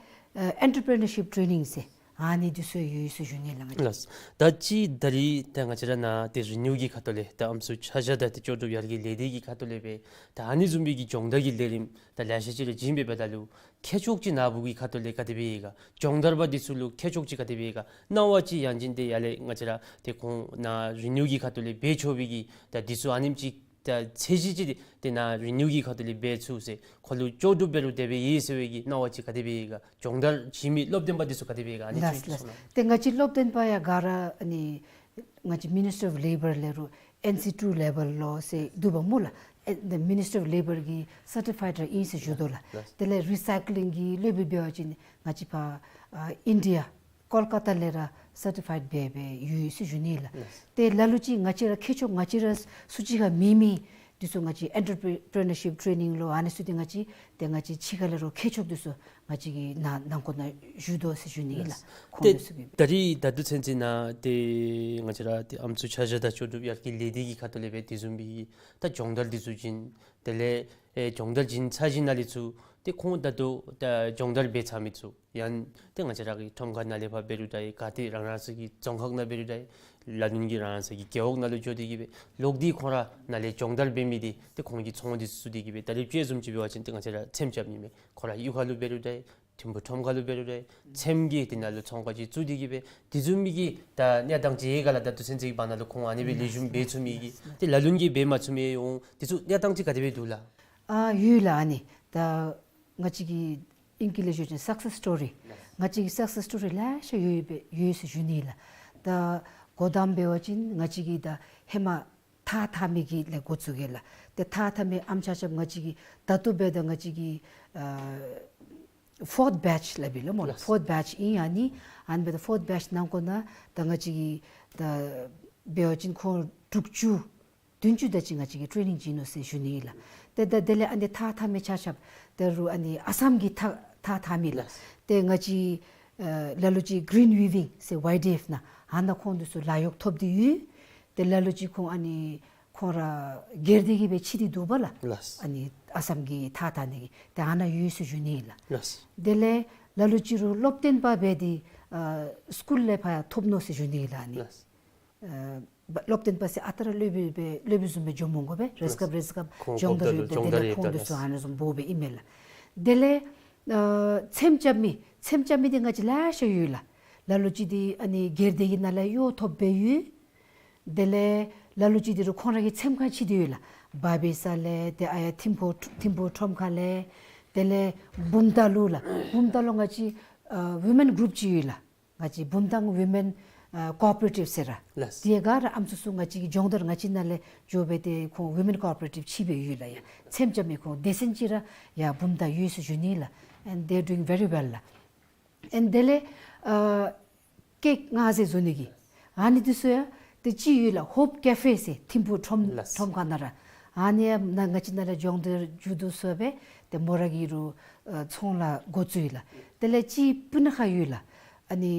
ཨེན་ཊར་པི་རི་ནར་ཤིཔ་ཊེ་ནིང་ཟེར་ཨ་ནི་འདི་ཚུ་ཡོད་ཟེར་ཞུ་ནི་ལགས། ལགས། ད་ཅི་ད་རིས་ད་ང་བཅས་ར་ནཱ་ཏེ་རི་ནིའུ་གི་ཁ་ཐུག་ལས་ད་ཨམ་སྲུ་ཆ་བཞག་དང་ཏེ་ལྕོགས་གྲུབ་ཡར་རྒྱས་ལས་སྡེ་གི་ཁ་ཐུག་ལས་སྦེ་ད་ཨ་ནི་བཟུམ་མའི་གི་སྦྱོང་བརྡར་གྱི་ལས་རིམ་ད་ལེ་ཤ་ཅིག་ར་བྱིན་པའི་འབདཝ་ད་ལུ་ཁྱད་ཆོས་ཅིག་ནཱ་བུ་གི་ཁ་ཐུག་ལས་ག་དེ་སྦེ་ཡོད་ག། སྦྱོང་བརྡར་པ་འདི་ཚུ་ལུ་ཁྱད་ཆོས་ཅིག་ག་དེ་སྦེ་ཡོད་ག། སྣང་བ་ཅིག་ཡང་ཅིན་ཏེ་ཡར་ལས་ང་བཅས་ར་ཏེ་ཁོང་ནཱ་རི་ནིའུ་གི་ཁ་ཐུག་ལས་འབད་ཆོག་པའི་གི་ད་འདི་ཚུ་ཨ་ནེམ་ཅིག་ད་ཚད་གཞི་ཅིག་ཏེ་ནཱ་རི་ནིའུ་གི་ཁ་ཐུག་ལས་འབད་ཚུགས་ཟེར་ཁོ་ལུ་ལྕོགས་གྲུབ་འབད་རུང་དེ་སྦེ་ཡོད་ཟེར་བའི་གི་སྣང་བ་ཅིག་ག་དེ་སྦེ་ཡོད་ག། སྦྱོང་བརྡར་བྱིན་མི་སློབ་སྟོན་པ་འདི་ཚུ་ག་དེ་སྦེ་ཡོད་ག། ཨ་ནི་ལགས་ཚུ་ལགས། ཅིག་གསུང་གནང་། ཏེ་ང་བཅས་སློབ་སྟོན་པ་ཡང་ག་ར་ཨ་ནི་ང་བཅས་མི་ནི་སི་ཊི་ཨོཕ་ལེ་བར་ལས་རུང་ཨེན་སི་ཊུ་ལེ་བལ་ལུ་ཟེར་འདུག་པ་སྨོ་ལགས། ཨེ་ད་མི་ནི་སི་ཊི་ཨོཕ་ལེ་བར་གྱི་སར་ཊི་ཕའིཌ་ར་ཨིན་ཟེར་ཞུ་དོ་ལགས། ལགས། དེ་ལས་རི་སའི་ཀི་ལིང་གི་སློབ་དཔོན་འབད་བ་ཅིན་ང་བཅས་ཕར་ཨ་ཨིན་ཌི་ཡ་ཀོལ་ཀ་ཏ་ལས་ར་སར་ཊི་ཕའིཌ་འབད་འབད་ཡོད་ཟེར་ཞུ་ནི་ལགས། ལགས། ཏེ་ལ་ལུ་ཅིག་ང་བཅས་ར་ཁྱད་ཆོས་ང་བཅས་ར་སུ་ཅིག་ཁར་མེད་མི་འདི་ཚུ་ང་བཅས་ཨེན་ཊར་པི་རི་ནར་ཤིཔ་ཊེ་ནིང་ལུ་ཨ་ནི་ཚུ་འདི་ང་བཅས་ཏེ་ང་བཅས་ཕྱི་ཁ་ལས་རུང་ཁྱད་ཆོས་འདི་ཚུ་ང་བཅས་ཀྱི་ནང་ནང་འཁོད་ནང་བཞུགས་དོ་ཟེར་ཞུ་ནི་ལགས། ལགས། ཁོང་ཏེ་འདི་ཚུ་གིས་ད་རིས་ད་ལྟོ་ཚུན་ཚོད་ནང་ཏེ་ང་བཅས་ར་ཏེ་ཨམ་སྲུ་ཆ་བཞག་དང་ལྕོགས་གྲུབ་ཡར་རྒྱས་ལས་སྡེ་གི་ཁ་ཐུག་ལས་སྦེ་དེ་བཟུམ་མའི་ད་སྦྱོང་བརྡར་འདི་ཚུ་བྱིན། དེ་ལས་ཨེ་སྦྱོང་བརྡར་བྱིན་ཚར་ཞིནམ་ལས་ཚུར་ཏེ་ཁོང་ད་ལྟོ་ད་སྦྱོང་བརྡར་འབད་ཚར་མི་ཚུ་ཡང་ཏེ་ང་བཅས་ར་གི་ཁྲོམ་ཁ་ནང་ལས་ཕར་འབད་རུང་འདྲ་ཡི། ག་ཏེ་རང་རང་སོ་གི་རྫོང་ཁག་ནང་འབད་རུང་འདྲ་ཡི། ལ་ལུ་གི་རང་རང་སོ་གི་རྒེད་འོག་ནང་ལུ་འགྱོ་སྟེ་གི་སྦེ་ལོག་སྟེ་ཁོང་ར་ནཱ་ལས་སྦྱོང་བརྡར་འབད་མི་འདི་ཏེ་ཁོང་གི་ཚོང་འདི་ཚུ་བཙུགས་ཏེ་གི་སྦེ་ད་རིས་དཔྱེ་བཟུམ་ཅིག་འབད་བ་ཅིན་ཏེ་ང་བཅས་ར་ཚེམ་རྐྱབ་ནི་མས། ཁོང་ར་གཡུས་ཁ་ལུ་འབད་རུང་འདྲ་ཡི། ཐིམ་ཕུག་ཁྲོམ་ཁ་ལུ་འབད་རུང་འདྲ་ཡི། ཚེམ་གྱི་དེ་ནང་ལུ་ཚོང་ཁང་ཅིག་བཙུགས་ཏེ་གི་སྦེ་དེ་བཟུམ་མའི་གི་ད་གནས་སྟངས་ཅིག་ཡོད་ག་ལགས། ད་ལྟོ་ཚུན་ཚོད་ཀྱི་བར་ན་ལུ་ཁོང་ཨ་ནི་སྦེ་ལེགས་ཤོམ་འབད་ཚུགས་མི་གི་ཏེ་ལ་ལུ་གིས་འབད་མ་ཚུགས་མི་འོང་དེ་ཚུ་གནས་སྟངས་ཅིག་ག་དེ་སྦེ་འདུག་ལགས། ཨ་ཡོད་ལགས། ཨ་ནི་ད་ང་བཅས་ཀྱི་ཨིང་སྐད་ལས་ཞུ་བ་ཅིན་སག་སེས་སི་ཊོ་རི། ང་བཅས་ཀྱི་སག་སེས་སི་ཊོ་རི་ལེ་ཤ་ཡོད་པའི་ཡོད་ཟེར་ཞུ་ནི་ལགས། ད་འགོ་དང་འབད་བ་ཅིན་ང་བཅས་ཀྱིས་ད་ཧེ་མ་ཐགས་འཐག་མི་གི་ལས་འགོ་བཙུགས་ཡི་ལགས། ཏེ་ཐགས་འཐག་མི་ཨམ་ཆ་ཁྱབ་ང་བཅས་ཀྱིས་ད་ལྟོ་འབདཝ་ད་ང་བཅས་ཀྱི་ཨ་ཕོརཐ་བེ་ཆི་སླབ་ཨིན་ལགས་སྨོ་ལགས། ལགས། ཕོརཐ་བེ་ཆི་ཨིན། ཨ་ནི་ཨ་ནི་འབདཝ་ད་ཕོརཐ་བེ་ཆི་ནང་འཁོད་ནང་ད་ང་བཅས་ཀྱིས་ད་འབད་བ་ཅིན་ཁོང་དྲུག་ཅུ་བདུན་ཅུ་དེ་ཅིག་ང་བཅས་ཀྱིས་ཊེ་ནིང་བྱིན་ནུག་ཟེར་ཞུ་ནི་ཨིན་ལགས། ཏེ་ད་དེ་ལས་ཨ་ནི་ཐགས་འཐག་མི་ཆ་ཁྱབ་དེ་རུང་ཨ་ནི་ཨ་སམ་གྱི་ཐགས་ཐགས་འཐག་མི་ལགས། ལགས། ཏེ་ང་བཅས་ཨ་ལ་ལུ་ཅིག་གི་རིན་ཝི་ཝིང་ཟེར་ཝའི་ཌི་ཨེཕ་ནང་ཨ་ནཱ་ཁོང་འདི་ཚུ་ལཱ་གཡོག་ཐོབ་སྟེ་ཡོད། ཏེ་ལ་ལུ་ཅིག་ཁོང་ཨ་ནི་ཁོང་ར་སྒེར་སྡེ་གི་སྦེ་ཕྱེ་སྟེ་འདུག་པ་ལགས། ལགས། ཨ་ནི་ཨ་སམ་གྱི་ཐགས་འཐག་ནི་གི་ཏེ་ཨ་ནཱ་ཡོད་ཟེར་ཞུ་ནི་ཨིན་ལགས། ལགས། དེ་ལས་ལ་ལུ་ཅིག་རུང་སློབ་སྟོན་པ་འབད་དེ་ཨ་སི་ཀུལ་ལས་ཕར་ཐོབ་ནུག་ཟེར་ཞུ་ནི་ཨིན་ལགས། ཨ་ནི་ལགས། ཨ་སློབ་སྟོན་པ་ཟེར་ཨ་རྟག་ར་སློབ་དཔོན་སྦེ་སློབ་དཔོན་བཟུམ་སྦེ་འགྱོ་མི་དགོ་པས། རེས་སྐབས་རེས་སྐབས་ཁོང་སྦྱོང་བརྡར་ཡོདཔ་ད་དེ་ལས་ཁོང་འདི་ཚུ་ཨ་ནི་བཟུམ་འབོ་སྦེ་ཨིན་མས་ལགས། དེ་ལས་ཨ་ཚེམ་རྐྱབ་མི་ཚེམ་རྐྱབ་མི་འདི་ང་བཅས་ལེ་ཤ་ཡོད་ལགས། ལ་ལུ་ཅིག་འདི་ཨ་ནི་སྒེར་སྡེ་གི་ནང་ལས་གཡོག་ཐོབ་སྦེ་ཡོད། དེ་ལས་ལ་ལུ་ཅིག་འདི་རུང་ཁོང་ར་གི་ཚེམ་ཁ་ཕྱེ་སྟེ་ཡོད་ལགས། བར་བེ་ས་ལས་ཏེ་ཨ་ཡར་ཐིམ་ཕུག་ཐིམ་ཕུག་ཁྲོམ་ཁ་ལས། དེ་ལས་བུམ་ཐང་ལུ་ལགས། བུམ་ཐང་ལུ་ང་བཅས་ཨ་ཝི་མེན་གུ་རུབ་ཅིག་ཡོད་ལགས། ང་བཅས་བུམ་ཐང་ཝི་མེན་ཨ་ཀོ་ཨོ་པ་རེ་ཊིབ་ཟེར་ར། ལགས། དེ་ག་ར་ཨམ་སྲུ་ཚུ་ང་བཅས་ཀྱི་སྦྱོང་བརྡར་ང་བཅས་ནང་ལས་འགྱོ་སྦེ་ཏེ་ཁོང་ཝི་མེན་ཀོ་ཨོ་པ་རེ་ཊིབ་ཕྱེ་སྦེ་ཡོད་ལགས། ཡ་ཚེམ་རྐྱབ་མི་ཁོང་སྡེ་ཚན་ཅིག་ར་ཡར་བུམ་ཐང་ཡོད་ཟེར་ཞུ་ནི་ལགས། And they are doing very well ལགས། And དེ་ལས་ཨ་ཀེག་མངར་ཟས་བཟོ་ནི་གི་ཨ་ནི་འདི་ཚུ་ཡང་ཏེ་ཅིག་ཡོད་ལགས། ཧོབ་ཀེ་ཕེ་ཟེར་ཐིམ་ཕུག་ཁྲོམ་ལགས། ཁྲོམ་ཁ་ནང་ར། ཨ་ནི་ཡང་ནཱ་ང་བཅས་ནང་ལས་སྦྱོང་བརྡར་མཇུག་བསྡུ་སོང་སྦེ་ཏེ་མོ་ར་གིས་རུང་ཨ་ཚོང་ལཱ་འགོ་བཙུགས་ཡི་ལགས། དེ་ལས་ཅིག་སྤུ་ན་ཁ་ཡོད་ལགས། ཨ་ནི་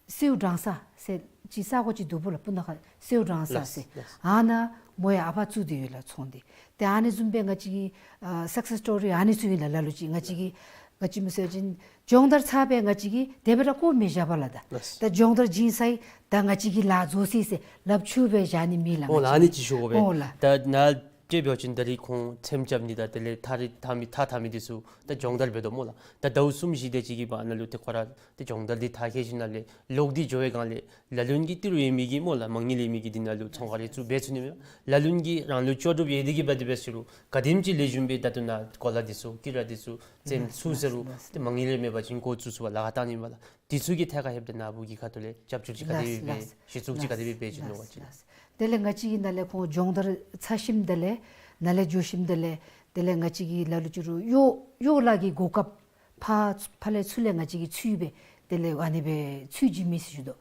སེའུ་སྦྲང་ས་ཟེར་ཅིག་ས་གོ་ཅིག་འདུག་པ་ལགས། སྤུ་ན་ཁ་སེའུ་སྦྲང་ས་ཟེར། ལགས། ལགས། ཨ་ནཱ་མོ་ཡང་ཨ་ཕར་བཙུགས་ཏེ་ཡོད་ལགས་ཚོང་འདི། ཏེ་ཨ་ནི་བཟུམ་སྦེ་ང་བཅས་ཀྱི་ཨ་སག་སེས་སི་ཊོ་རི་ཨ་ནི་ཚུ་ཨིན་ལགས། ལ་ལུ་ཅིག་ང་བཅས་ཀྱི་ག་ཅི་སྨོ་ཟེར་བ་ཅིན་སྦྱོང་བརྡར་ཚར་སྦེ་ང་བཅས་ཀྱིས་དེ་སྦེ་ར་བཀོ་མི་བཞག་པ་ལགས། ད་ལགས། ད་སྦྱོང་བརྡར་བྱིན་ཚར་ཡི། ད་ང་བཅས་ཀྱི་ལཱ་རྫོགས་ཅི་ཟེར་ལགཔ་འཁྱུ་སྦེ་བཞག་ནི་མེད་ལགས། འོང་ལགས། ང་བཅས་ཨ་ནི་ཅིག་ཞུ་དགོ་པས། འོང་ལགས། ད་ནཱ་ ཅིག་འབད་བ་ཅིན་ད་རིས་ཁོང་ཚེམ་རྐྱབ་ནི་དང་དེ་ལས་ཐག་རིང་ཐག་མི་ཐག་འཐག་མི་འདི་ཚུ་ད་སྦྱོང་བརྡར་འབད་དོ་སྨོ་ལགས། ད་ཟླཝ་གསུམ་བཞི་དེ་ཅིག་གི་བར་ན་ལུ་ཏེ་ཁོ་ར་ཏེ་སྦྱོང་བརྡར་འདི་མཐར་འཁྱོལ་ཞིནམ་ལས་ལོག་སྟེ་འགྱོ་བའི་སྒང་ལས་ལ་ལུ་གིས་ཏི་རུ་ཡོད་མི་གི་སྨོ་ལགས། མ་དངུལ་ཡོད་མི་གི་འདི་ནང་ལུ་ཚོང་ཁང་རེ་བཙུགས་འབད་ཚུགས་ནི་མས། ལ་ལུ་གིས་རང་ལུ་ལྕོགས་གྲུབ་ཡོད་དེ་གིས་འབད་དེ་འབད་ཟེར་རུང་ག་དེམ་ཅིག་ལེགས་ཤོམ་སྦེ་ད་ལྟོ་ནཱ་གོ་ལ་འདི་ཚུ་ཀི་ར་འདི་ཚུ་ཚེམ་ཚུགས་ཟེར་རུང་ཏེ་མ་དངུལ་རེ་མེད་པ་ཅིན་འགོ་བཙུགས་ཚུགས་པར་ལཱ་ཁག་བཏང་ནི་མས་ལགས། འདི་ཚུ་གི་ཐད་ཁར་ལྷོདཔ་ད་ནཱ་བུ་གི་ཁ་ཐུག་ལས་རྒྱབ་སྐྱོར་ཅིག་ག་དེ་སྦེ་འབད་གཞི་བཙུགས་ཅིག་ག་དེ་སྦེ་འབད་བྱིན་ནུག་པ་ཅིན། དེ་ལས་ང་བཅས་ཀྱིས་ནཱ་ལས་ཁོང་སྦྱོང་བརྡར་ཚར་ཞིནམ་དེ་ལས་ནཱ་ལས་འགྱོ་ཞིནམ་དེ་ལས་དེ་ལས་ང་བཅས་ཀྱིས་ལ་ལུ་ཅིག་རུང་གཡོག་གཡོག་ལཱ་གི་གོ་སྐབས་ཕར་ཕར་ལས་ཚུར་ལས་ང་བཅས་ཀྱིས་འཚོལ་སྦེ་དེ་ལས་ཨ་ནི་སྦེ་འཚོལ་བྱིན་མི་ཟེར་ཞུ་དོ།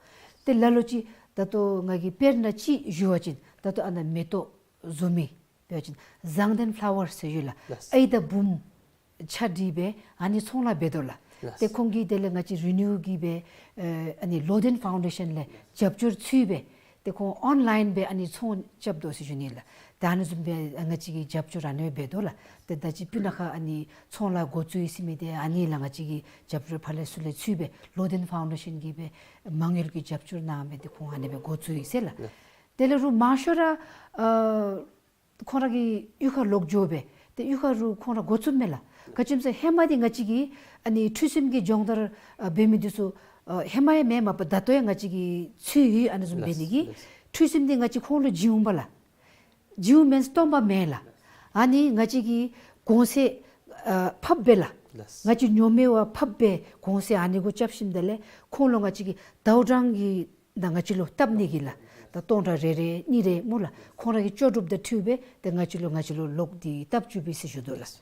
ཏེ་ལ་ལུ་ཅིག་ད་ལྟོ་ང་གིས་དཔེར་ན་ཅིག་ཞུ་བ་ཅིན་ད་ལྟོ་ཨ་ནཱ་མེ་ཏོག་བཟོ་མི་འབད་བ་ཅིན་ཟངས་ལྡན་ཕ་ལ་ཝར་ཟེར་ཡོད་ལགས། ལགས། ཨའི་དང་བུམོ་ཆ་སྒྲིག་སྦེ་ཨ་ནི་ཚོང་ལཱ་འབད་དོ་ལགས། ལགས། ཏེ་ཁོང་གིས་དེ་ལས་ང་བཅས་རི་ནིའུ་གིས་སྦེ་ཨ་ནི་ལོ་ལྡན་ཕའུན་ཌེ་ཤཱན་ལས་རྒྱབ་སྐྱོར་ཚུགས་སྦེ་ཏེ་ཁོང་ཨོན་ལཱའིན་སྦེ་ཨ་ནི་ཚོང་རྐྱབ་དོ་ཟེར་ཞུ་ནི་ལགས། ད་ཨ་ནི་བཟུམ་སྦེ་ང་བཅས་ཀྱིས་རྒྱབ་སྐྱོར་ཨ་ནི་སྦེ་འབད་དོ་ལགས། ཏེ་ད་ཅི་སྤུ་ན་ཁ་ཨ་ནི་ཚོང་ལཱ་འགོ་བཙུགས་ཡི་ཟེར་མི་འདི་ཨ་ནི་ལགས། ང་བཅས་ཀྱིས་རྒྱབ་སྐྱོར་ཕར་ལས་ཚུར་ལས་ཚུགས་སྦེ་ལོ་ལྡན་ཕའུན་ཌེ་ཤཱན་གྱིས་སྦེ་མ་དངུལ་གྱི་རྒྱབ་སྐྱོར་གནང་སྦེ་ཏེ་ཁོང་ཨ་ནི་སྦེ་འགོ་བཙུགས་ཡི་ཟེར་ལགས། ལགས། དེ་ལས་རུང་མང་ཤོས་ར་ཨ་ཁོང་ར་གི་གཡུས་ཁར་ལོག་འགྱོ་སྦེ་ཏེ་གཡུས་ཁར་རུང་ཁོང་ར་འགོ་བཙུགསཔ་མས་ལགས། ག་ཅི་སྨོ་ཟེར་ཧེ་མ་འདི་ང་བཅས་ཀྱིས་ཨ་ནི་ཁྲུས་གསུམ་གྱི་སྦྱོང་བརྡར་ཨ་འབད་མི་འདི་ཚུ་ཨ་ཧེ་མ་ཡང་མེན་མས་པ། ད་ལྟོ་ཡང་ང་བཅས་ཀྱིས་ཚུ་ཡོད། ཨ་ནི་བཟུམ་འབད་ནི་གི་ལགས། ལགས། ཁྲུས་གསུམ་འདི་ང་བཅས་ཁོང་ལུ་བྱིན་འོང་པ་ལགས། བྱིན་འོང་མེན་སྟོན་པ་མེན་ལགས། ཨ་ནི་ང་བཅས་ཀྱིས་གོང་ཚད་ཨ་ཕབ་སྦེ་ལགས། ལགས། ང་བཅས་ཉོ་མི་བ་ཕབ་སྦེ་གོང་ཚད་ཨ་ནི་གུ་རྐྱབ་ཞིནམ་དེ་ལས་ཁོང་ལུ་ང་བཅས་ཀྱིས་ཟླཝ་གྲངས་ཀྱི་ད་ང་བཅས་ལུ་བཏབ་ནི་གི་ལགས། ད་སྟོང་ཕྲག་རེ་རེ་གཉིས་རེ་སྨོ་ལགས། ཁོང་ར་གི་ལྕོགས་གྲུབ་དང་འཁྲིལ་སྦེ་ཏེ་ང་བཅས་ལུ་ང་བཅས་ལུ་ལོག་སྟེ་བཏབ་བཅུག་པས་ཟེར་ཞུ་དོ་ལགས།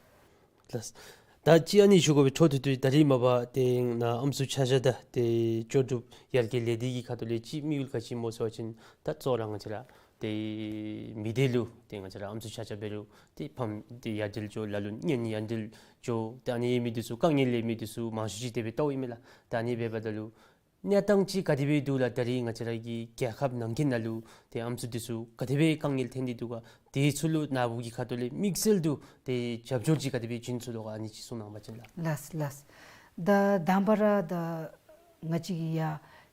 ལགས། ད་ཅི་ཨ་ནི་ཞུ་དགོ་པའི་འཕྲོ་མཐུད་དེ་ད་རིས་མ་པ་ཏེ་ནཱ་ཨམ་སྲུ་ཆ་བཞག་དང་ཏེ་ལྕོགས་གྲུབ་ཡར་རྒྱས་ལས་སྡེ་གི་ཁ་ཐུག་ལས་ཅིག་དམིགས་ཡུལ་ག་ཅི་སྨོ་ཟེར་བ་ཅིན་ད་གཙོ་བོ་ར་ང་བཅས་ར་ཏེ་མི་སྡེ་ལུ་ཏེ་ང་བཅས་ར་ཨམ་སྲུ་ཆ་ཁྱབ་འབད་རུང་ཏེ་ཕམ་ཏེ་ཡར་འདྲེན་འགྱོ་ལ་ལུ་གཉེན་ཡར་འདྲེན་འགྱོ་ཏེ་ཨ་ནི་ཡོད་མི་འདི་ཚུ་དཀའ་ངལ་ཡོད་མི་འདི་ཚུ་མང་ཤོས་ཅིག་དེ་སྦེ་བལྟཝ་ཨིན་མས་ལགས། ད་ཨ་ནི་འབདཝ་ད་ལུ་གནས་སྟངས་ཅིག་ག་དེ་སྦེ་འདུག་ལགས། ད་རིས་ང་བཅས་ར་གི་རྒྱལ་ཁབ་ནང་འཁོད་ནང་ལུ་ཏེ་ཨམ་སྲུ་འདི་ཚུ་ག་དེ་སྦེ་དཀའ་ངལ་འཐོན་ཏེ་འདུག་ག། དེ་ཚུ་ལུ་ནཱ་བུ་གི་ཁ་ཐུག་ལས་དམིགས་བསལ་དུ་ཏེ་རྒྱབ་སྐྱོར་ཅིག་ག་དེ་སྦེ་བྱིན་ཚུགས་དོ་ག། ཨ་ནི་ཅིག་གསུང་གནང་བ་ཅིན་ལགས། ལགས་ལགས། ད་དང་པ་ར་ད་ང་བཅས་ཀྱི་ཡ་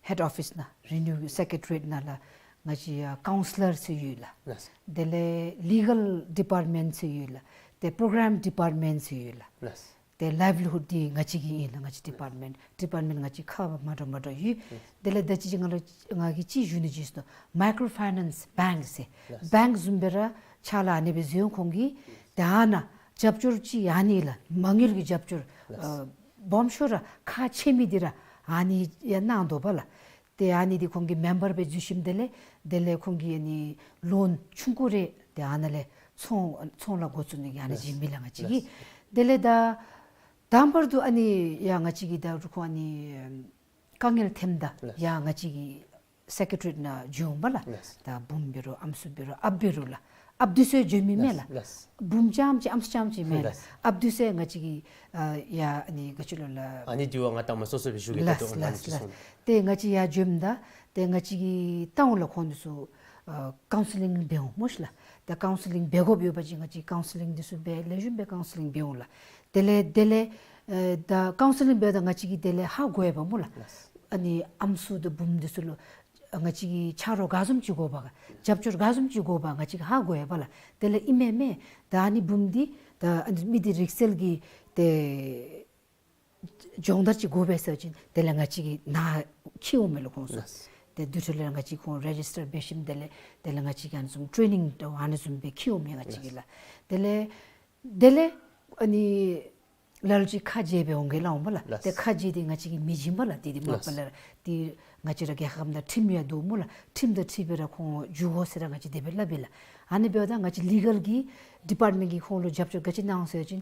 ཧེཌ་ཨོ་ཕིསི་ནང་རི་ནིའུ་སེ་ཀེ་ཊི་རི་ཡེཊ་ནང་ལགས། ང་བཅས་ཡ་ཀའུན་སི་ལར་ཟེར་ཡོད་ལགས། ལགས། དེ་ལས་ལི་གཱལ་ཌི་པཱརཊ་མེནཊ་ཟེར་ཡོད་ལགས། ཏེ་པོརོ་གརམ་ཌི་པཱརཊ་མེནཊ་ཟེར་ཡོད་ལགས། ལགས། ཏེ་ལའིབ་ལི་ཧུཌ་འདི་ང་བཅས་ཀྱི་ཨིན་ལགས། ང་བཅས་ཌི་པཱརཊ་མེནཊ་ཌི་པཱརཊ་མེནཊ་ང་བཅས་ཁག་མ་འདྲཝ་མ་འདྲཝ་ཡོད། ལགས། དེ་ལས་ད་ཅི་ཅིག་ང་ལུ་ང་གིས་ཅིག་ཞུ་ནི་ཅིག་ཟེར་ན་མའི་ཀྲོ་ཕའི་ནཱནསི་བེངཀ་ཟེར། ལགས། བེངཀ་བཟུམ་སྦེ་ར་ཕྱག་ལཱ་ཨ་ནི་སྦེ་མཛད་འོང་། ཁོང་གིས་ད་ཨ་ནཱ་རྒྱབ་སྐྱོར་ཅིག་ཨ་ནི་ལགས། མ་དངུལ་གྱི་རྒྱབ་སྐྱོར་ལགས། ཨ་སྦོམ་ཤོས་ར་ཁག་ཆེ་མི་འདི་ར་ཨ་ནི་ཡང་གནང་དོ་བ་ལགས། ཏེ་ཨ་ནི་འདི་ཁོང་གི་མེམ་བར་སྦེ་འཛུལ་ཞིནམ་དེ་ལས་དེ་ལས་ཁོང་གིས་ཨ་ནི་ལོན་ཆུང་ཀུ་རེ་ཏེ་ཨ་ནཱ་ལས་ཚོང་ཚོང་ལཱ་འགོ་བཙུགས་ནི་གི་ཨ་ནི་ལགས། བྱིན་མི་ལགས་ང་བཅས་ཀྱིས། ལགས། དེ་ལས་ད་དང་པར་དུ་ཨ་ནི་ཡ་ང་བཅས་ཀྱིས་ད་རུང་ཁོང་ཨ་ནི་དཀའ་ངལ་འཐོནམ་ད་ལགས། ཡ་ང་བཅས་ཀྱི་སེ་ཀེ་ཊི་རི་ཡེཊ་ནང་འགྱོ་འོང་པ་ལགས། ལགས། ད་བུམོ་འབད་རུང་ཨམ་སྲུ་འབད་རུང་ཨཔ་འབད་རུང་ལགས། ཨཔ་འདི་ཚུ་ཡང་འགྱོ་མི་མས་ལགས། ལགས། བུམོ་རྐྱངམ་ཅིག་ཨམ་སྲུ་རྐྱངམ་ཅིག་མེན་ལགས། ལགས། ཨཔ་འདི་ཚུ་ཡང་ང་བཅས་ཀྱིས་ཨ་ཡ་ཨ་ནི་ག་ཅི་ལོ་ལགས། ཨ་ནི་འདི་བ་ང་ལྟ་མ་སོ་སོ་སྦེ་ཞུ་གེ། ལགས་ད་ལྟོ་ལགས་ཨ་ནི་ཅིག་ལགས། གསུང་། ཏེ་ང་བཅས་ཡར་འགྱོཝ་ད་ཏེ་ང་བཅས་ཀྱིས་བལྟ་འོང་ལགས། ཁོང་འདི་ཚུ་ཨ་ཀའུན་སི་ལིང་འབད་འོང་སྨོ་ཤི་ལགས། ཏེ་ཀའུན་སི་ལིང་འབད་དགོཔ་ཡོད་པ་ཅིན་ང་བཅས་ཀའུན་སི་ལིང་འདི་ཚུ་འབད་ལེགས་ཤོམ་སྦེ་ཀའུན་སི་ལིང་འབད་འོང་ལགས། དེ་ལས་དེ་ལས་ཨེ་ད་ཀའུན་སི་ལིང་འབདཝ་ད་ང་བཅས་ཀྱིས་དེ་ལས་ཧ་གོ་ཡི་པ་སྨོ་ལགས། ལགས། ཨ་ནི་ཨམ་སྲུ་དང་བུམོ་འདི་ཚུ་ལུ་ང་བཅས་ཀྱིས་ཆ་རོགས་ག་བཟུམ་ཅིག་དགོ་པ་ག་རྒྱབ་སྐྱོར་ག་བཟུམ་ཅིག་དགོ་པ་ང་བཅས་ཀྱིས་ཧ་གོ་ཡི་པ་ལགས། དེ་ལས་ཨིན་མས་མས། ད་ཨ་ནི་བུམོ་འདི་ད་ཨ་ནི་མི་འདི་རིག་རྩལ་གྱི་ཏེ་སྦྱོང་བརྡར་ཅིག་དགོ་པས་ཟེར་བ་ཅིན་དེ་ལས་ང་བཅས་ཀྱིས་ནཱ་འཁྱིད་འོང་མས་ལགས་ཁོང་ཚུ། ལགས། ཏེ་དེ་འཕྲོ་ལས་ང་བཅས་ཁོང་རེ་ཇི་སི་ཊར་འབད་ཞིནམ་དེ་ལས་དེ་ལས་ང་བཅས་ཀྱིས་ཨ་ནི་བཟུམ་ཊེ་ནིང་དང་ཨ་ནི་བཟུམ་སྦེ་འཁྱིད་འོང་མས་ང་བཅས་ཀྱིས་ལགས། དེ་ལས་དེ་ལས་ཨ་ནི་ལ་ལུ་ཅིག་ཁ་འབྱལ་སྦེ་འོང་གེ་སླབ་འོང་པ་ལགས། ལགས། ཏེ་ཁ་འབྱལ་ཏེ་ང་བཅས་ཀྱིས་མི་བྱིན་པ་ལགས། ཏེ་དེ་མ་པ་ལགས། ལགས། ཏེ་ང་བཅས་ར་རྒྱལ་ཁབ་ནང་ཁྲིམས་ཡང་འདུག་སྨོ་ལགས། ཁྲིམས་དང་འཁྲིལ་སྦེ་ར་ཁོང་འགྱོ་དགོ་ཟེར་ར་ང་བཅས་དེ་སྦེ་སླབ་ཨིན་ལགས། ཨ་ནི་འབདཝ་ད་ང་བཅས་ལི་གཱལ་གྱི་ཌི་པཱརཊ་མེནཊ་གིས་ཁོང་ལུ་རྒྱབ་སྐྱོར་ག་ཅི་གནང་འོང་ཟེར་བ་ཅིན་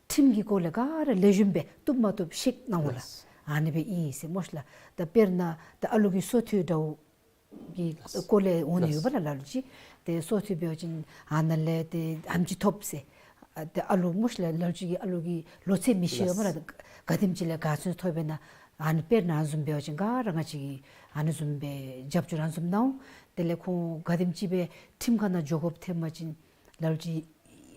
ཁྲིམས་ཀྱི་སྐོར་ལས་ག་ར་ལེགས་ཤོམ་སྦེ་བཏུབ་མ་བཏུབ་ཤེས་གནང་འོང་ལགས། ལགས། ཨ་ནི་སྦེ་ཨིན་ཟེར་སྨོ་ཤི་ལགས། ད་དཔེར་ན་ད་ཨ་ལུ་གི་སོ་ཐོག་འདྲཝ་གི་ལགས། སྐོར་ལས་འོང་ནི་ཡོད་པ་ལགས། ལགས། ལ་ལུ་ཅིག་ཏེ་སོ་ཐོག་འབད་བ་ཅིན་ཨ་ནཱ་ལས་ཏེ་ཨེམ་ཆི་ཐོབ་ཟེར། ཨ་ཏེ་ཨ་ལུ་སྨོ་ཤི་ལགས། ལ་ལུ་ཅིག་གི་ཨ་ལུ་གི་ལོ་ཚད་མི་ཤེས་པ་ལགས། ལགས། ག་དེམ་ཅིག་ལས་ག་ཚོད་ཐོབ་པས་ན་ཨ་ནི་དཔེར་ན་ཨ་ནི་བཟུམ་འབད་བ་ཅིན་ག་ར་ང་བཅས་ཀྱིས་ཨ་ནི་བཟུམ་སྦེ་རྒྱབ་སྐྱོར་ཨ་ནི་བཟུམ་གནང་འོང་། དེ་ལས་ཁོང་ག་དེམ་ཅིག་སྦེ་ཁྲིམས་ཁང་ནང་འགྱོ་དགོཔ་ཐོན་པ་ཅིན་ལ་ལུ་ཅིག་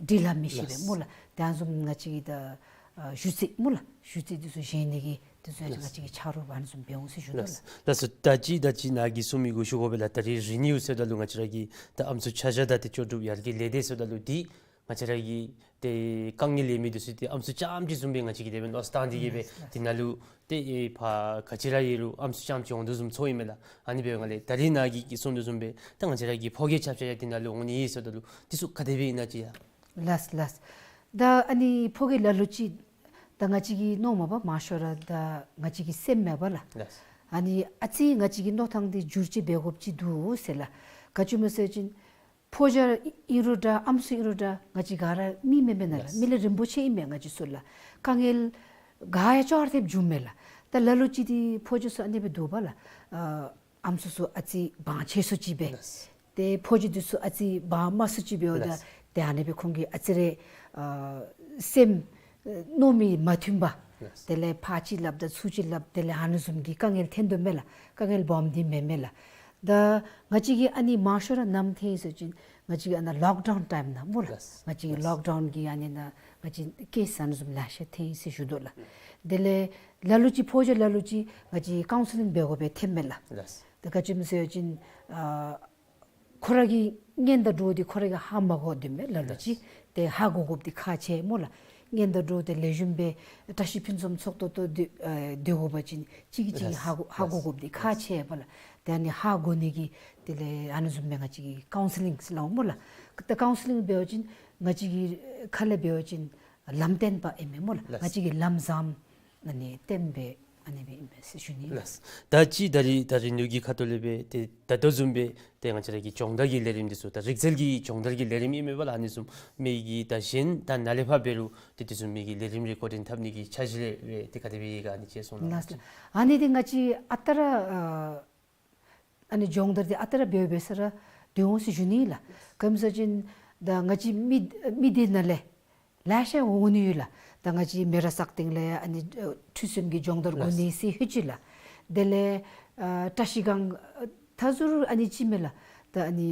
འབྲི་ལྷག་མི་ཤེས་པས་ལགས། སྨོ་ལགས། ཏེ་ཨ་ནི་བཟུམ་ང་བཅས་ཀྱིས་ད་ཨ་ཞུ་ཚིག་སྨོ་ལགས། ཞུ་ཚིག་འདི་ཚུ་བཞེངས་ནི་གི་ དེ་ཚུ་ཡང་ང་བཅས་ཀྱིས་ཆ་རོགས་ཨ་ནི་བཟུམ་འབད་འོང་ཟེར་ཞུ་དོ་ལགས། ལགས་སོ། ད་ཅི་ད་ཅི་ནཱ་གིས་གསུང་མི་གུ་ཞུ་དགོ་པས་ལགས། ད་རིས་རི་ནིའུ་ཟེརཝ་ད་ལུ་ང་བཅས་ར་གི་ད་ཨམ་སྲུ་ཆ་བཞག་དང་ཏེ་ལྕོགས་གྲུབ་ཡར་རྒྱས་ལས་སྡེ་ཟེརཝ་ད་ལུ་འདི་ང་བཅས་ར་གི་ཏེ་དཀའ་ངལ་ཡོད་མི་འདི་ཚུ་ཏེ་ཨམ་སྲུ་རྐྱངམ་ཅིག་བཟུམ་སྦེ་ང་བཅས་ཀྱིས་དེ་སྦེ་མནོ་བསམ་བཏང་སྟེ་གིས་སྦེ་ལགས་སོ། ཏེ་ནཱ་ལུ་ཏེ་ཨེ་ཕར་ག་ཅི་ར་ཡོད་རུང་ཨམ་སྲུ་རྐྱངམ་ཅིག་འོང་དོ་བཟུམ་ཚོརཝ་ཨིན་མས་ལགས། ཨ་ནི་འབདཝ་ལས་ད་རིས་ནཱ་གིས་གསུང་དོ་བཟུམ་སྦེ་ད་ང་བཅས་ར་གི་ཕོ་སྐྱེས་ཆ་ཁྱབ་ཡང་དེ་ནང་ལུ་འོང་ནི་ཨིན་ཟེརཝ་ད་ལུ་འདི་ཚུ་ག་དེ་སྦེ་ཨིན་ན་ཅིག་ཡ། ལགས་ལགས། ད་ཨ་ནི་ཕོ་སྐྱེས་ལ་ལུ་ཅིག་ད་ང་བཅས་ཀྱིས་མནོཝ་མས་པ་མང་ཤོས་ར་ད་ང་བཅས་ཀྱི་སེམས་མས་པ་ལགས། ལགས། ཨ་ནི་ཨ་ཙི་ང་བཅས་ཀྱི་མནོ་ཐངས་འདི་འགྱུར་བཅོས་འབད་དགོཔ་ཅིག་འདུག་ཟེར་ལགས། ག་ཅི་སྨོ་ཟེར་བ་ཅིན་ཕོ་རྒྱས་ཨིན་རུང་འདྲ་ཨམ་སྲུ་ཨིན་རུང་འདྲ་ང་བཅས་ག་ར་མི་མེན་མས་ན་ལགས། ལགས། མི་ལས་རིན་པོ་ཆེ་ཨིན་མས་ང་བཅས་ཚུ་ལགས། དཀའ་ངལ་ག་ཡང་ཅོག་ར་འཐདཔ་འབྱུངམ་མས་ལགས། ད་ལ་ལུ་ཅིག་འདི་ཕོ་རྒྱས་ཚུ་ཨ་ནི་སྦེ་འདུག་པ་ལགས། ཨ་ཨམ་སྲུ་ཚུ་ཨ་ཙི་དབང་ཆེ་སུ་ཅིག་སྦེ། ལགས། ཏེ་ཕོ་རྒྱས་འདི་ཚུ་ཨ་ཙི་དབང་དམན་སུ་ཅིག་འབདཝ་ད། ལགས། ཏེ་ཨ་ནི་སྦེ་ཁོང་གིས་ཨ་ཙི་རེ་ཨ་སེམས་ཨ་མནོ་མི་མ་མཐུན་པ། ལགས། དེ་ལས་ཕར་ཅིག་སླབ་ད་ཚུར་ཅིག་སླབ་དེ་ལས་ཨ་ནི་བཟུམ་གྱི་དཀའ་ངལ་འཐོན་དོ་མས་ལགས། དཀའ་ངལ་སྦོམ་འདི་མེན་མས་ལགས། ད་ང་བཅས་ཀྱིས་ཨ་ནི་མང་ཤོས་ར་ནམ་འཐོན་ཡི་ཟེར་བ་ཅིན་ང་བཅས་ཀྱི་ཨ་ནཱ་ལོག་ཌའུན་ཊའིམ་ནང་སྨོ་ལགས། ལགས། ང་བཅས་ཀྱི་ལགས། ལོག་ཌའུན་གྱི་ཨ་ནི་ནང་ང་བཅས་ཀེསི་ཨ་ནི་བཟུམ་ལེ་ཤ་འཐོན་ཡི་ཟེར་ཞུ་དོ་ལགས། དེ་ལས་ལ་ལུ་ཅིག་ཕོ་རྒྱས་ལ་ལུ་ཅིག་ང་བཅས་ཀའུན་སི་ལིང་འབད་དགོཔ་སྦེ་ཐོནམ་མས་ལགས། ལགས། ད་ག་ཅི་སྨོ་ཟེར་བ་ཅིན་ཨ་ཁོ་ར་གི་གཉེན་དང་གྲོགས་འདི་ཁོ་ར་གིས་ཧ་མ་གོ་དོ་མས་ལ་ལུ་ཅིག། ལགས། ཏེ་ཧ་གོ་དགོཔ་འདི་ཁག་ཆེ་སྨོ་ལགས། གཉེན་དང་གྲོགས་འདི་ལེགས་ཤོམ་སྦེ་བཀྲ་ཤིས་ཕུན་སུམ་ཚོགས་ཏོག་ཏོ་སྡོད་ཨ་སྡོད་དགོ་པ་ཅིན་གཅིག་གིས་གཅིག་ལགས། ཧ་གོ་ཧ་གོ་ལགས། དགོཔ་འདི་ཁག་ཆེ་བས་ལགས། ཏེ་ཨ་ནི་ཧ་གོ་ནི་གི་དེ་ལས་ཨ་ནི་བཟུམ་སྦེ་ང་བཅས་ཀྱིས་ཀའུན་སི་ལིང་ཟེར་སླབ་སྨོ་ལགས། ད་ཀའུན་སི་ལིང་འབད་བ་ཅིན་ང་བཅས་ཀྱི་ཁ་ལས་འབད་བ་ཅིན་ལམ་སྟོན་པ་ཨིན་མས་སྨོ་ལགས། ལགས། ང་བཅས་ཀྱི་ལམ་བཟངམ་ཨ་ནི་སྟོན་པ་ཨ་ནི་སྦེ་ཨིན་པས་ཟེར་ཞུ་ནི། ལགས། ད་ཅི་ད་རིས་ད་རིས་ནུ་གི་ཁ་ཐུག་ལས་སྦེ་ཏེ་ད་ལྟོ་བཟུམ་སྦེ་ཏེ་ང་བཅས་ར་གི་སྦྱོང་བརྡར་གྱི་ལས་རིམ་འདི་ཚུ་ད་རིག་རྩལ་གྱི་སྦྱོང་བརྡར་གྱི་ལས་རིམ་ཨིན་མས་པ་ལགས། ཨ་ནི་བཟུམ་མི་གི་ད་གཞན་ད་ནཱ་ལས་ཕར་འབད་རུང་ཏེ་དེ་བཟུམ་མི་གི་ལས་རིམ་རེ་འགོ་འདྲེན་འཐབ་ནི་གི་འཆར་གཞི་རེ་རེ་ཏེ་ག་དེ་སྦེ་ཡོད་ག་ཨ་ནི་ཅིག་གསུང་གནང་། ལགས་ལགས། ཨ་ནི་འདི་ང་བཅས་ཨ་རྟག་ར་ཨ་ཨ་ནི་སྦྱོང་བརྡར་འདི་ཨ་རྟག་ར་འབད་འབད་ས་ར་སྡོད་འོང་ཟེར་ཞུ་ནི་ལགས། ག་ཅི་སྨོ་ཟེར་བ་ཅིན་ད་ང་བཅས་མི་མི་སྡེ་ནང་ལས་ལེ་ཤ་འོང་ནི་ཡོད་ལགས། ད་ང་བཅས་མེ་རག་སག་སྟེང་ལས་ཨ་ནི་ཨ་ཁྲུས་གསུམ་གྱི་སྦྱོང་བརྡར་དགོ་ནི་ཟེར་ལྷོད་ཅི་ལགས། དེ་ལས་ཨ་བཀྲ་ཤིས་སྒང་ཨ་ད་ཟུར་ཨ་ནི་ཅིག་མས་ལགས། ད་ཨ་ནི་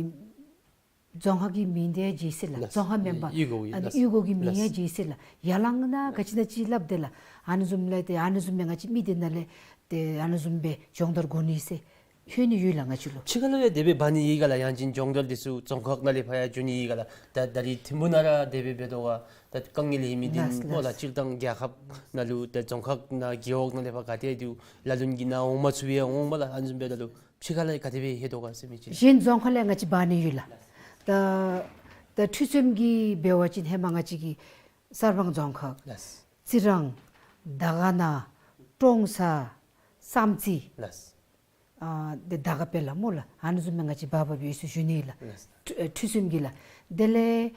རྫོང་ཁག་གི་མིང་འདི་ཡང་བརྗེ་ས་ལགས། ལགས། རྫོང་ཁག་མེན་པར་གཡུས་སྒོ་གི་ཨ་ནི་ལགས། གཡུས་སྒོ་གི་མིང་ཡང་ལགས། བརྗེ་ས་ལགས། ཡར་ལངས་ན་ག་ཅི་ན་ཅིག་སླབ་དེ་ལགས། ཨ་ནི་བཟུམ་ལས་ཏེ་ཨ་ནི་བཟུམ་སྦེ་ང་བཅས་མི་སྡེ་ནང་ལས་ཏེ་ཨ་ནི་བཟུམ་སྦེ་སྦྱོང་བརྡར་དགོ་ནི་ཟེར་ལྷོད་ནི་ཡོད་ལགས་ང་བཅས་ལུ། ཕྱི་ཁ་ལུ་ཡང་དེ་སྦེ་འབག་ནི་ཡོད་ག་ལགས། ཡང་ཅིན་སྦྱོང་བརྡར་འདི་ཚུ་རྫོང་ཁག་ནང་ལས་ཕར་ཡང་འགྱོ་ནི་ཡོད་ག་ལགས། ད་ད་རིས་ཐིམ་ཕུ་ནང་ར་དེ་སྦེ་འབད་དོ་ག། ད་དཀའ་ངལ་ཡོད་མི་འདི་ལགས་སྨོ་ལགས། ལགས། སྤྱིར་བཏང་རྒྱལ་ཁབ་ནང་ལུ་ད་རྫོང་ཁག་ནང་རྒེད་འོག་ནང་ལས་ཕར་ག་ཏེ་འདུག་ལ་ལུ་གི་ནང་འོང་མ་ཚུགས་པའི་འོང་མས་ལགས། ཨ་ནི་བཟུམ་འབདཝ་ད་ལུ་ཕྱི་ཁ་ལས་ག་དེ་སྦེ་ལྷོད་དོ་ག་ཟེར་མི་ཅིག། གཞན་རྫོང་ཁག་ལས་ང་བཅས་འབག་ནི་ཡོད་ལགས། ད་ད་ཁྲུས་གསུམ་གྱི་འབད་བ་ཅིན་ཧེ་མ་ང་བཅས་ཀྱི་གསར་སྤང་རྫོང་ཁག། ལགས། རྩི་རང་། དར་དཀར་ན། ཀྲོང་གསར། བསམ་རྩེ། ལགས། ཨ་དེ་དར་དཀར་སྦེ་ལགས་སྨོ་ལགས། ཨ་ནི་བཟུམ་སྦེ་ང་བཅས་འབག་འབགཔ་ཡོད་ཟེར་ཞུ་ནི་ལགས། ལགས། ཁྲུ་ཨ་ཁྲུས་གསུམ་གྱི་ལགས། དེ་ལས་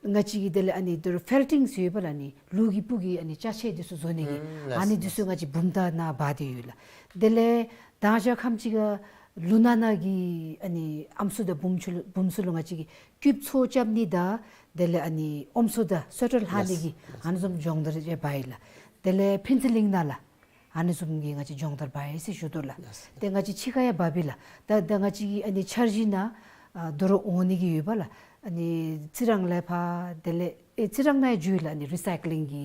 ང་བཅས་ཀྱི་དེ་ལས་ཨ་ནི་དོ་རུང་ཕེལ་ཊིང་ཟེར་ཡོད་པ་ལགས། ཨ་ནི་ལུག་གི་སྤུ་གི་ཨ་ནི་ཅ་ཆས་འདི་ཚུ་བཟོ་ནི་གི། ཨུམ་ལགས། ཨ་ནི་འདི་ཚུ་ང་བཅས་བུམ་ཐང་ནང་འབག་སྟེ་ཡོད་ལགས། དེ་ལས་མདང་ཞག་ཁམས་ཅིག་ཁར་ལུང་ནག་ནང་གི་ཨ་ནི་ཨམ་སྲུ་དང་བུམོ་ཚུ་ལུ་བུམོ་ཚུ་ལུ་ང་བཅས་ཀྱིས་རྐུབ་ཚོ་རྐྱབ་ནི་དང་དེ་ལས་ཨ་ནི་ཨོམ་སྲུ་དང་སོ་ཊར་ལྷག་ནི་གི། ལགས། ཨ་ནི་བཟུམ་སྦྱོང་བརྡར་ཅིག་འབག་ཡི་ལགས། དེ་ལས་ཕུན་ཚོགས་གླིང་ནང་ལགས། ཨ་ནི་བཟུམ་གྱི་ང་བཅས་སྦྱོང་བརྡར་འབག་ཡི་ཟེར་ཞུ་དོ་ལགས། ལགས། ཏེ་ང་བཅས་ཕྱི་ཁར་ཡང་འབག་པས་ལགས། ད་ད་ང་བཅས་ཀྱི་ཨ་ནི་འཆར་གཞི་ནང་ཨ་དོ་རུང་འོང་ནི་གི་ཡོད་པ་ལགས། ཨ་ནི་རྩི་རང་ལས་ཕར་དེ་ལས་ཨེ་རྩི་རང་ནང་ཡང་འགྱོ་ཡི་ལགས། ཨ་ནི་རི་སའི་ཀི་ལིང་གི་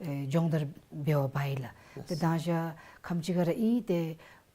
ཨེ་སྦྱོང་བརྡར་འབད་བར་འབག་ཡི་ལགས། ལགས། ཏེ་མདང་ཞག་ཁམས་ཅིག་ཁར་ར་ཨིན་ཏེ་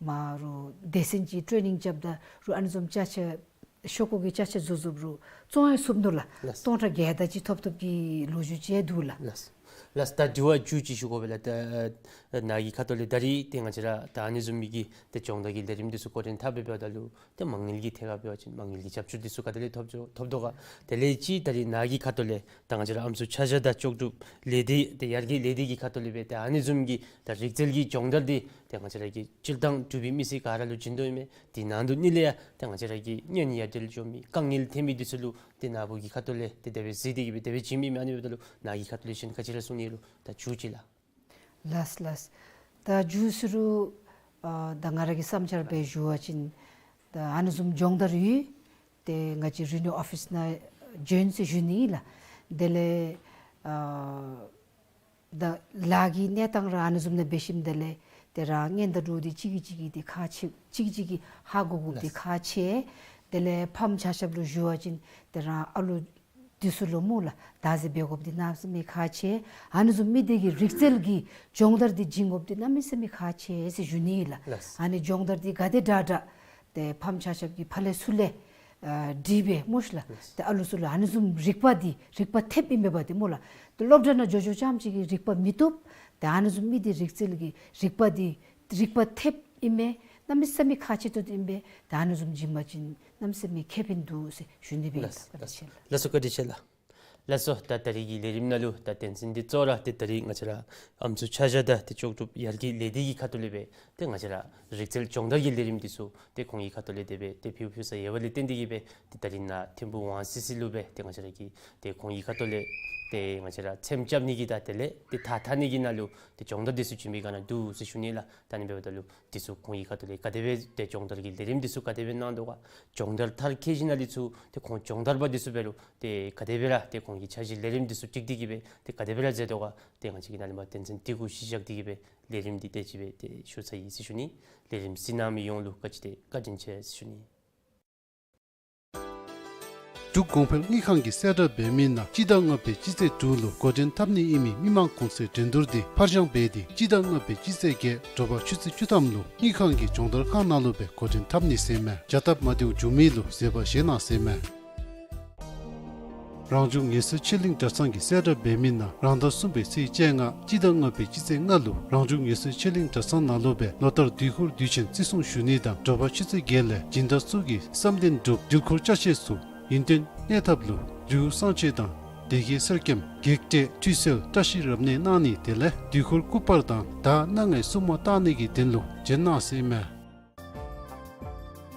མ་རུ་སྡེ་ཚན་ཅིག་ཊེ་ནིང་རྐྱབ་ད་རུང་ཨ་ནི་བཟུམ་ཅ་ཆས་ཤོག་ཀུ་གི་ཅ་ཆས་བཟོ་བཟོཝ་རུང་བཙོང་ཡང་ཚུགས་ནུག་ལགས། ལགས། སྟོང་ཕྲག་བརྒྱད་དེ་ཅིག་ཐོབ་ཐོབ་ཀྱི་ལོ་རྒྱུས་ཅིག་འདུག་ལགས། ལགས། ལགས། ད་དྲི་བ་མཇུག་ཅིག་ཞུ་དགོ་པས་ལགས། ད་ནཱ་གི་ཁ་ཐུག་ལས་ད་རིས་ཏེ་ང་བཅས་ར་ད་ཨ་ནི་བཟུམ་མའི་གི་ཏེ་སྦྱོང་བརྡར་གྱི་ལས་རིམ་འདི་ཚུ་འགོ་འདྲེན་འཐབ་འབདཝ་ད་ལུ་ཏེ་མ་དངུལ་གྱི་ཐད་ཁར་འབད་བ་ཅིན་མ་དངུལ་གྱི་རྒྱབ་སྐྱོར་འདི་ཚུ་ག་དེ་ལས་ཐོབ་ཚུགས་ཐོབ་དོ་ག། དེ་ལས་ཅིག་ད་རིས་ནཱ་གི་ཁ་ཐུག་ལས་ད་ང་བཅས་ར་ཨམ་སྲུ་ཆ་བཞག་དང་ལྕོགས་གྲུབ་ལས་སྡེ་ཏེ་ཡར་རྒྱས་ལས་སྡེ་གི་ཁ་ཐུག་ལས་སྦེ་ཏེ་ཨ་ནི་བཟུམ་གྱི་ད་རིག་རྩལ་གྱི་སྦྱོང་བརྡར་འདི་ཏེ་ང་བཅས་ར་གི་སྤྱིར་བཏང་འབྲུག་པའི་མི་སེར་ག་ར་ལུ་བྱིན་དོ་ཨིན་མས། དེ་ནང་དུ་ནི་ལས་ཡང་ཏེ་ང་བཅས་ར་གི་གཉེན་ཉེ་ཡ་འབྲེལ་འགྱོ་མི་དཀའ་ངལ་ཐོན་མི་འདི་ཚུ་ལུ་ཏེ་ནཱ་བུ་གི་ཁ་ཐུག་ལས་ཏེ་དེ་སྦེ་གཟིགས་ཏེ་གིས་སྦེ་དེ་སྦེ་བྱིན་མི་མས། ཨ་ནི་འབདཝ་ད་ལུ་ནཱ་གི་ཁ་ཐུག་ལས་གཞན་ག་ཅི་ར་གསུང་ནི་ཡོད་རུང་ད་མཇུག་ཅིག་ལགས། ལགས་ལགས། ད་མཇུག་ཟེར་རུང་ཨ་ད་ང་ར་གི་བསམ་འཆར་སྦེ་ཞུ་བ་ཅིན་ད་ཨ་ནི་བཟུམ་སྦྱོང་བརྡར་ཡོད། ཏེ་ང་བཅས་རི་ནིའུ་ཨོ་ཕིས་ནང་བྱོན་ཟེར་ཞུ་ནི་ལགས། དེ་ལས་ཨ་ད་ལཱ་གི་གནས་སྟངས་ར་ཨ་ནི་བཟུམ་ནང་འབད་ཞིནམ་དེ་ལས་ཏེ་རང་གཉེན་དང་གྲོགས་འདི་གཅིག་གིས་གཅིག་གི་འདི་ཁག་ཆེ་གཅིག་གིས་གཅིག་གི་ཧ་གོ་དགོཔ་འདི་ལགས། ཁག་ཆེ། དེ་ལས་ཕམ་ཆ་ཁྱབ་ལུ་ཞུ་བ་ཅིན་ཏེ་རང་ཨ་ལུ་ འདི་ཚུ་ལུ་སྨོ་ལགས། བདག་འཛིན་འབད་དགོཔ་འདི་གནམ་མེད་ས་མེད་ཁག་ཆེ། ཨ་ནི་བཟུམ་མི་འདི་གི་རིག་རྩལ་གྱི་སྦྱོང་བརྡར་འདི་བྱིན་དགོཔ་འདི་གནམ་མེད་ས་མེད་ཁག་ཆེ་ཟེར་ཞུ་ནི་ལགས། ལགས། ཨ་ནི་སྦྱོང་བརྡར་འདི་ག་དེ་དྲག་དྲག་ཏེ་ཕམ་ཆ་ཁྱབ་ཀྱིས་ཕར་ལས་ཚུར་ལས་ཨ་དྲིས་སྦེ་སྨོ་ཤིག་ལགས། ལགས། ཏེ་ཨ་ལུ་ཚུ་ལུ་ཨ་ནི་བཟུམ་རིག་པ་འདི་རིག་པ་ཐེབས་ཨིན་མས་པ་འདི་སྨོ་ལགས། ཏེ་སློབ་གྲྭ་ནང་འགྱོ་འགྱོ་རྐྱངམ་ཅིག་གིས་རིག་པ་མི་ཐོབ། ཏེ་ཨ་ནི་བཟུམ་མི་འདི་རིག་རྩལ་གྱི་རིག་པ་འདི་རིག་པ་ཐེབས་ཨིན་མས། གནམ་མེད་ས་མེད་ཁག་ཆེ་ཏོག་ཏོ་ཨིན་པས། ཏེ་ཨ་ནི་བཟུམ་བྱིན་པ་ཅིན་གནམ་མེད་ས་མེད་ཁེ་ཕན་འདུག་ཟེར་ཞུ་ནི་སྦེ་ཨིན། ལགས། ལགས། བཀའ་དྲིན་ཆེ་ལགས། ལགས་སོ། བཀའ་དྲིན་ཆེ་ལགས། ལགས་སོ། ད་ད་རིས་ཀྱི་ལས་རིམ་ནང་ལུ་ད་དོན་ཚན་འདི་གཙོ་བོ་ར་ཏེ་ད་རིས་ང་བཅས་ར་ཨམ་སྲུ་ཆ་བཞག་དང་ཏེ་ལྕོགས་གྲུབ་ཡར་རྒྱས་ལས་སྡེ་གི་ཁ་ཐུག་ལས་སྦེ་ཏེ་ང་བཅས་ར་རིག་རྩལ་སྦྱོང་བརྡར་གྱི་ལས་རིམ་འདི་ཚུ་ཏེ་ཁོང་གི་ཁ་ཐུག་ལས་དེ་སྦེ་ཏེ་ཕུལ་ཕུལ་ས་ཡོད་པ་ལས་བརྟེན་ཏེ་གིས་སྦེ་ཏེ་ད་རིས་ནཱ་ཐིམ་ཕུག་ཝང་སི་སི་ལུ་སྦེ་ཏེ་ང་བཅས་ར་གིས་ཏེ་ཁོང་གི་ཁ་ཐུག་ལས་ཏེ་ང་བཅས་ར་ཚེམ་རྐྱབ་ནི་གི་དང་དེ་ལས་ཏེ་ཐགས་འཐག་ནི་གི་ནང་ལུ་ཏེ་སྦྱོང་བརྡར་འདི་ཚུ་བྱིན་པའི་སྒང་ན་འདུག་ཟེར་ཞུ་ནི་ལགས། ད་ཨ་ནི་འབདཝ་ད་ལུ་འདི་ཚུ་ཁོང་གི་ཁ་ཐུག་ལས་ག་དེ་སྦེ་ཏེ་སྦྱོང་བརྡར་གྱི་ལས་རིམ་འདི་ཚུ་ག་དེ་སྦེ་གནང་དོ་ག། སྦྱོང་བརྡར་མཐར་འཁྱོལ་ཞིནམ་ལས་ཚུར་ཏེ་ཁོང་སྦྱོང་བརྡར་པ་འདི་ཚུ་འབད་རུང་ཏེ་ག་དེ་སྦེ་ར་ཏེ་ཁོང་གི་འཆར་གཞི་ལས་རིམ་འདི་ཚུ་བསྒྲིགས་ཏེ་གིས་སྦེ་ཏེ་ག་དེ་སྦེ་ར་མཛད་དོ་ག། ཏེ་ང་བཅས་ཀྱིས་ནཱ་ལས་མར་དོན་ཚན་འདི་གུ་གཞི་བཞག་སྟེ་གིས་སྦེ་ལས་རིམ་འདི་དེ་ཅིག་སྦེ་ཏེ་ཞུ་ཚར་ཡི་ཟེར་ཞུ་ནི། ལས་རིམ་གཟིགས་གནང་མི་ཡོངས་ལུ་བཀའ་དྲིན་ཆེ་བཀའ་དྲིན་ཆེ་ཟེར་ཞུ་ནི། འབྲུག་གོང་འཕེལ་དངུལ་ཁང་གིས་གསལ་བསྒྲགས་འབད་མི་ནང་སྤྱི་ཟླ་ལྔ་པའི་སྤྱི་ཚེས་དྲུག་ལུ་འགོ་འདྲེན་འཐབ་ནི་ཨིན་མི་མི་མང་གུང་སེང་འགྲན་བསྡུར་འདི་ཕར་འགྱངས་འབད་དེ་སྤྱི་ཟླ་ལྔ་པའི་སྤྱི་ཚེས་བརྒྱད་དྲོ་པ་ཆུ་ཚོད་བཅུ་ཐམ་ལུ་དངུལ་ཁང་གི་སྦྱོང་བརྡར་ཁང་ནང་ལུ་སྦེ་འགོ་འདྲེན་འཐབ་ནི་ཟེར་མས། བྱ་སྟབས་མ་བདེཝ་བྱུང་མི་ལུ་བཟོད་པ་བཞེས་གནང་ཟེར་མས། རང་བྱུང་ངལ་གསོའི་ཆོས་གླིང་གྲྭ་ཚང་གིས་གསལ་བསྒྲགས་འབད་མི་ནང་རང་ཟླ་གསུམ་པའི་ཚེས་བཅོ་ལྔ་སྤྱི་ཟླ་ལྔ་པའི་སྤྱི་ཚེས་ལྔ་ལུ་རང་བྱུང་ངལ་གསོའི་ཆོས་གླིང་གྲྭ་ཚང་ནང་ལུ་སྦེ་ལོ་ལྟར་དུས་འཁོར་དུས་ཆེན་བརྩི་སྲུང་ཞུ་ནི་དང་དྲོ་པ་ཆུ་ཚོད་བརྒྱད་ལས་སྦྱིན་བདག་ཚུ་གིས་བསམ་དོན་འགྲུབ་དུས་འཁོར་ཅ་ཆས་སུ་ཡུན་བརྟན་གནས་ཐབས་ལུ་ལེའུ་གསང་སྤྱོད་དང་བདེ་དགེ་གསེར་སྐྱེམས་བགེགས་བསྐྲད་ཁྲུས་གསོལ་བཀྲ་ཤིས་རབ་གནས་གནང་ནི་དེ་ལས་དུས་འཁོར་སྐུ་པར་དང་ད་སྣ་ལྔའི་སྲུང་མ་བཏང་ནི་གི་དོན་ལུ་བྱོན་གནང་ཟེར་མས།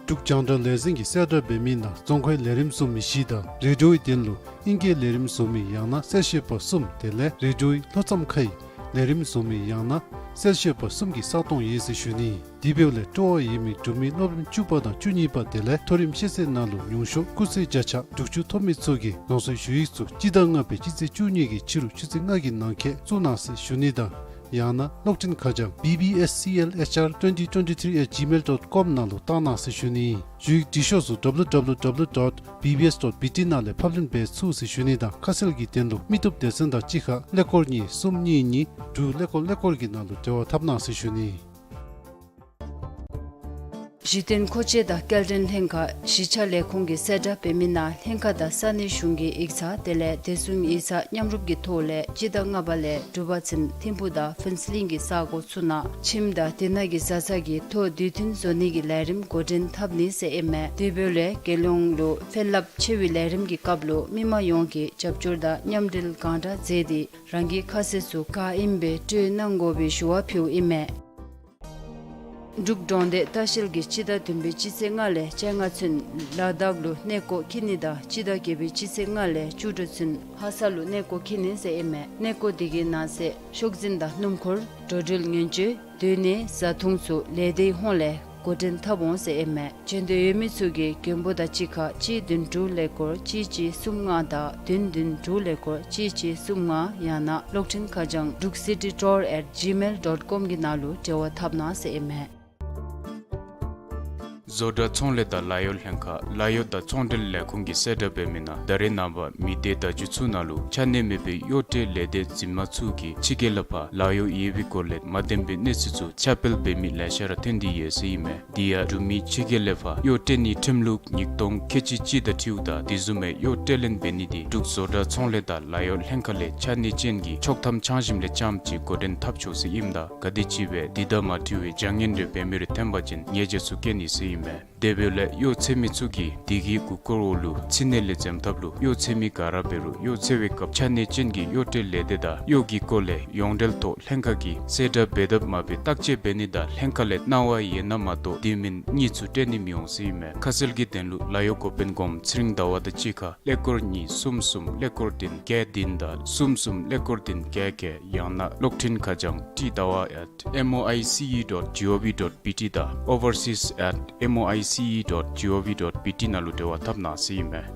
འབྲུག་རྒྱང་བསྒྲགས་ལས་འཛིན་གྱིས་གསལ་བསྒྲགས་འབད་མི་ནང་རྫོང་ཁའི་ལས་རིམ་བཟོ་མི་བཞི་དང་རེ་ཌིའོའི་དོན་ལུ་ཨིང་སྐད་ལས་རིམ་བཟོ་མི་ཡང་ན་གསལ་བཤད་པ་གསུམ་དེ་ལས་རེ་ཌིའོའི་ལྷོ་མཚམས་ཁའི་ལས་རིམ་བཟོ་མི་ཡང་ན་གསལ་བཤད་པ་གསུམ་གྱི་ས་སྟོང་ཡོད་ཟེར་ཞུ་ནི། དེ་འབདཝ་ལས་སྤྲོ་བ་ཡོད་མི་འབྲུག་མི་སློབ་རིམ་བཅུ་པ་དང་བཅུ་གཉིས་པ་དེ་ལས་མཐོ་རིམ་ཤེས་ཚད་ནང་ལུ་ཉུང་ཤོས་སྐུགས་ཚད་བརྒྱ་ཆ་དྲུག་ཅུ་ཐོབ་མི་ཚུ་གིས་རང་སོའི་ཞུ་ཡིག་ཚུ་སྤྱི་ཟླ་ལྔ་པའི་སྤྱི་ཚེས་བཅུ་གཉིས་ཀྱི་ཕྱི་རུ་ཆུ་ཚོད་ལྔ་གི་ནང་འཁོད་བཙུགས་གནང་ཟེར་ཞུ་ནི་དང་ཡང་ན་གློག་འཕྲིན་ཁ་བྱང་B B S C L H R twenty twenty-three at gmail dot com ནང་ལུ་བཏང་གནང་ཟེར་ཞུ་ནི། ཞུ་ཡིག་འབྲི་ཤོག་ཚུ་W W W dot B B S dot B T ནང་ལས་ཕབ་ལེན་འབད་ཚུགས་ཟེར་ཞུ་ནི་དང་ཁ་གསལ་གྱི་དོན་ལུ་མི་བཏུབ་སྡེ་ཚན་དང་གཅིག་ཁར་ཀླད་ཀོར་གཉིས་གསུམ་གཉིས་གཉིས་དྲུག་ཀླད་ཀོར་ཀླད་ཀོར་གྱི་ནང་ལུ་འབྲེལ་བ་འཐབ་གནང་ཟེར་ཞུ་ནི། གཞི་རྟེན་མཁོ་ཆས་དང་སྐྱེལ་འདྲེན་ལྷན་ཁག་གཞིས་ཆགས་ལས་ཁུངས་ཀྱིས་གསལ་བསྒྲགས་འབད་མི་ནང་ལྷན་ཁག་དང་ས་གནས་གཞུང་གི་ཡིག་ཚང་དེ་ལས་བདེ་སྲུང་ཡིག་ཚང་མཉམ་རུབ་ཀྱི་ཐོག་ལས་སྤྱི་ཟླ་ལྔ་པ་ལས་དྲུག་པ་ཚུན་ཐིམ་ཕུག་དང་ཕུན་ཚོགས་གླིང་གི་ས་གོ་ཚུ་ནང་ཁྱིམ་དང་དེ་ནང་གི་བཟའ་ཚང་གི་ཐོ་དུས་མཐུན་བཟོ་ནི་གི་ལས་རིམ་འགོ་འདྲེན་འཐབ་ནི་ཟེར་ཨིན་མས། དེ་འབདཝ་ལས་རྒྱལ་ཡོངས་ལུ་ཕན་རླབས་ཆེ་བའི་ལས་རིམ་གྱི་སྐབས་ལུ་མི་མང་ཡོངས་ཀྱིས་རྒྱབ་སྐྱོར་དང་མཉམ་འབྲེལ་གང་དྲག་མཛད་དེ་རང་གི་ཁ་གསལ་ཚུ་ག་ཨིནམ་སྦེ་སྤྲོད་གནང་དགོ་པའི་ཞུ་བ་ཕུལཝ་ཨིན་མས། འབྲུག་འབྲོང་སྡེ་ལྟ་བཤལ་གྱིས་སྤྱི་ཟླ་བདུན་པའི་སྤྱི་ཚེས་ལྔ་ལས་བཅོ་ལྔ་ཚུན་ལ་དྭགས་ལུ་གནས་སྐོར་འཁྱིད་ནི་དང་སྤྱི་ཟླ་བརྒྱད་པའི་སྤྱི་ཚེས་ལྔ་ལས་བཅུ་དྲུག་ཚུན་ལྷ་ས་ལུ་གནས་སྐོར་འཁྱིད་ནི་ཟེར་ཨིན་མས། གནས་སྐོར་དེ་གི་ནང་གསེས་ཤོག་འཛིན་དང་སྣུམ་འཁོར་འགྲོ་འགྲུལ་ཉེན་བཅོལ་སྡོད་གནས་བཟའ་འཐུང་ཚུ་ལས་སྡེའི་ཧོངས་ལས་འགོ་འདྲེན་འཐབ་འོང་ཟེར་ཨིན་མས། བྱོན་འདོད་ཡོད་མི་ཚུ་གིས་མགོན་པོ་དང་གཅིག་ཁར་གཅིག་བདུན་དྲུག་ཀླད་ཀོར་གཅིག་གཅིག་གསུམ་ལྔ་དང་བདུན་བདུན་དྲུག་ཀླད་ཀོར་གཅིག་གཅིག་གསུམ་ལྔ་ཡང་ན་གློག་འཕྲིན་ཁ་བྱང་འབྲུག་སི་ཊི་ཊུར་ཨེཊ་ཇི་མེལ་ཌོཊ་ཀོམ་གྱི་ནང་ལུ་འབྲེལ་བ་འཐབ་གནང་ཟེར་ཨིན་མས། བཟོ་གྲྭ་ཚོང་ལས་དང་ལཱ་གཡོག་ལྷན་ཁག་ལཱ་གཡོག་དང་ཚོང་འབྲེལ་ལས་ཁུངས་ཀྱིས་གསལ་བསྒྲགས་འབད་མི་ནང་ད་རེས་ནངས་པ་མི་སྡེ་བརྡ་བརྒྱུད་ཚུ་ནང་ལུ་ཆ་གནས་མེད་པའི་གཡོག་སྤྲོད་ལས་སྡེ་འཛིན་མ་ཚུ་གིས་ཕྱི་རྒྱལ་ལས་ཕར་ལཱ་གཡོག་ཡོད་པའི་སྐོར་ལས་མ་བདེན་པའི་གནས་ཚུལ་ཚུ་ཁྱབ་སྤེལ་འབད་མི་ལེ་ཤ་ར་ཐོན་ཏེ་ཡོད་ཟེར་ཨིན་མས། དེ་ཡང་འབྲུག་མི་ཕྱི་རྒྱལ་ལས་ཕར་གཡོག་སྤྲོད་ནིའི་ཁྲིམས་ལུགས་ཉིས་སྟོང་ཁལ་གཅིག་གཅིག་དང་འཁྲིལཝ་ད་དེ་བཟུམ་མའི་གཡོག་སྤྲོད་ལེན་འབད་ནི་དེ་འབྲུག་བཟོ་གྲྭ་ཚོང་ལས་དང་ལཱ་གཡོག་ལྷན་ཁག་ལས་ཆ་གནས་ཅན་གྱི་ཆོག་ཐམ་འཆང་ཞིནམ་ལས་རྐྱངམ་ཅིག་འགོ་འདྲེན་འཐབ་ཆོག་ཟེར་ཨིནམ་ད་ག་དེམ་ཅིག་སྦེ་དེ་དང་མ་འཁྲིལ་བའི་བྱ་ངན་རེ་འབད་མི་རེ་ཐོན་པ་ཅིན་ཉེས་ཆད་ཚུ་བཀལ་ནི་ཟེར་ཨིན་མས། དེ་འབདཝ་ལས་གཡོག་འཚོལ་མི་ཚུ་གིས་དེ་གི་མགུ་སྐོར་འོག་ལུ་ཕྱི་ནང་ལས་འཛེམ་ཐབས་ལུ་གཡོག་འཚོལ་མི་ག་ར་འབད་རུང་གཡོག་འཚོལ་བའི་སྐབས་ཆ་གནས་ཅན་གྱི་གཡོག་སྤྲོད་ལས་སྡེ་དང་གཡོག་གི་སྐོར་ལས་ཡོངས་འབྲེལ་ཐོག་ལྷན་ཁག་གིས་གསལ་བསྒྲགས་འབད་དཔ་མ་འབད་བརྟག་དཔྱད་འབད་ནི་དང་ལྷན་ཁག་ལས་གནང་བ་ཡོད་ན་མ་གཏོགས་དེ་མེན་གཉིས་ཚུ་སྤྲོད་ནི་མི་འོང་ཟེར་ཨིན་མས། ཁ་གསལ་གྱི་དོན་ལུ་ལཱ་གཡོག་འགོ་དཔོན་སྒོམ་ཚེ་རིང་ཟླ་བ་དང་གཅིག་ཁར་ཀླད་ཀོར་གཉིས་གསུམ་གསུམ་ཀླད་ཀོར་བདུན་བརྒྱད་བདུན་དང་གསུམ་གསུམ་ཀླད་ཀོར་བདུན་བརྒྱད་བརྒྱད་ཡང་ན་གློག་འཕྲིན་ཁ་བྱང་ཊི་ཟླ་བ་at M O I C E dot G O V dot B T དང་overseas at M O I C E dot G O V dot B T ནང་ལུ་འབྲེལ་བ་འཐབ་གནང་ཟེར་ཨིན་མས།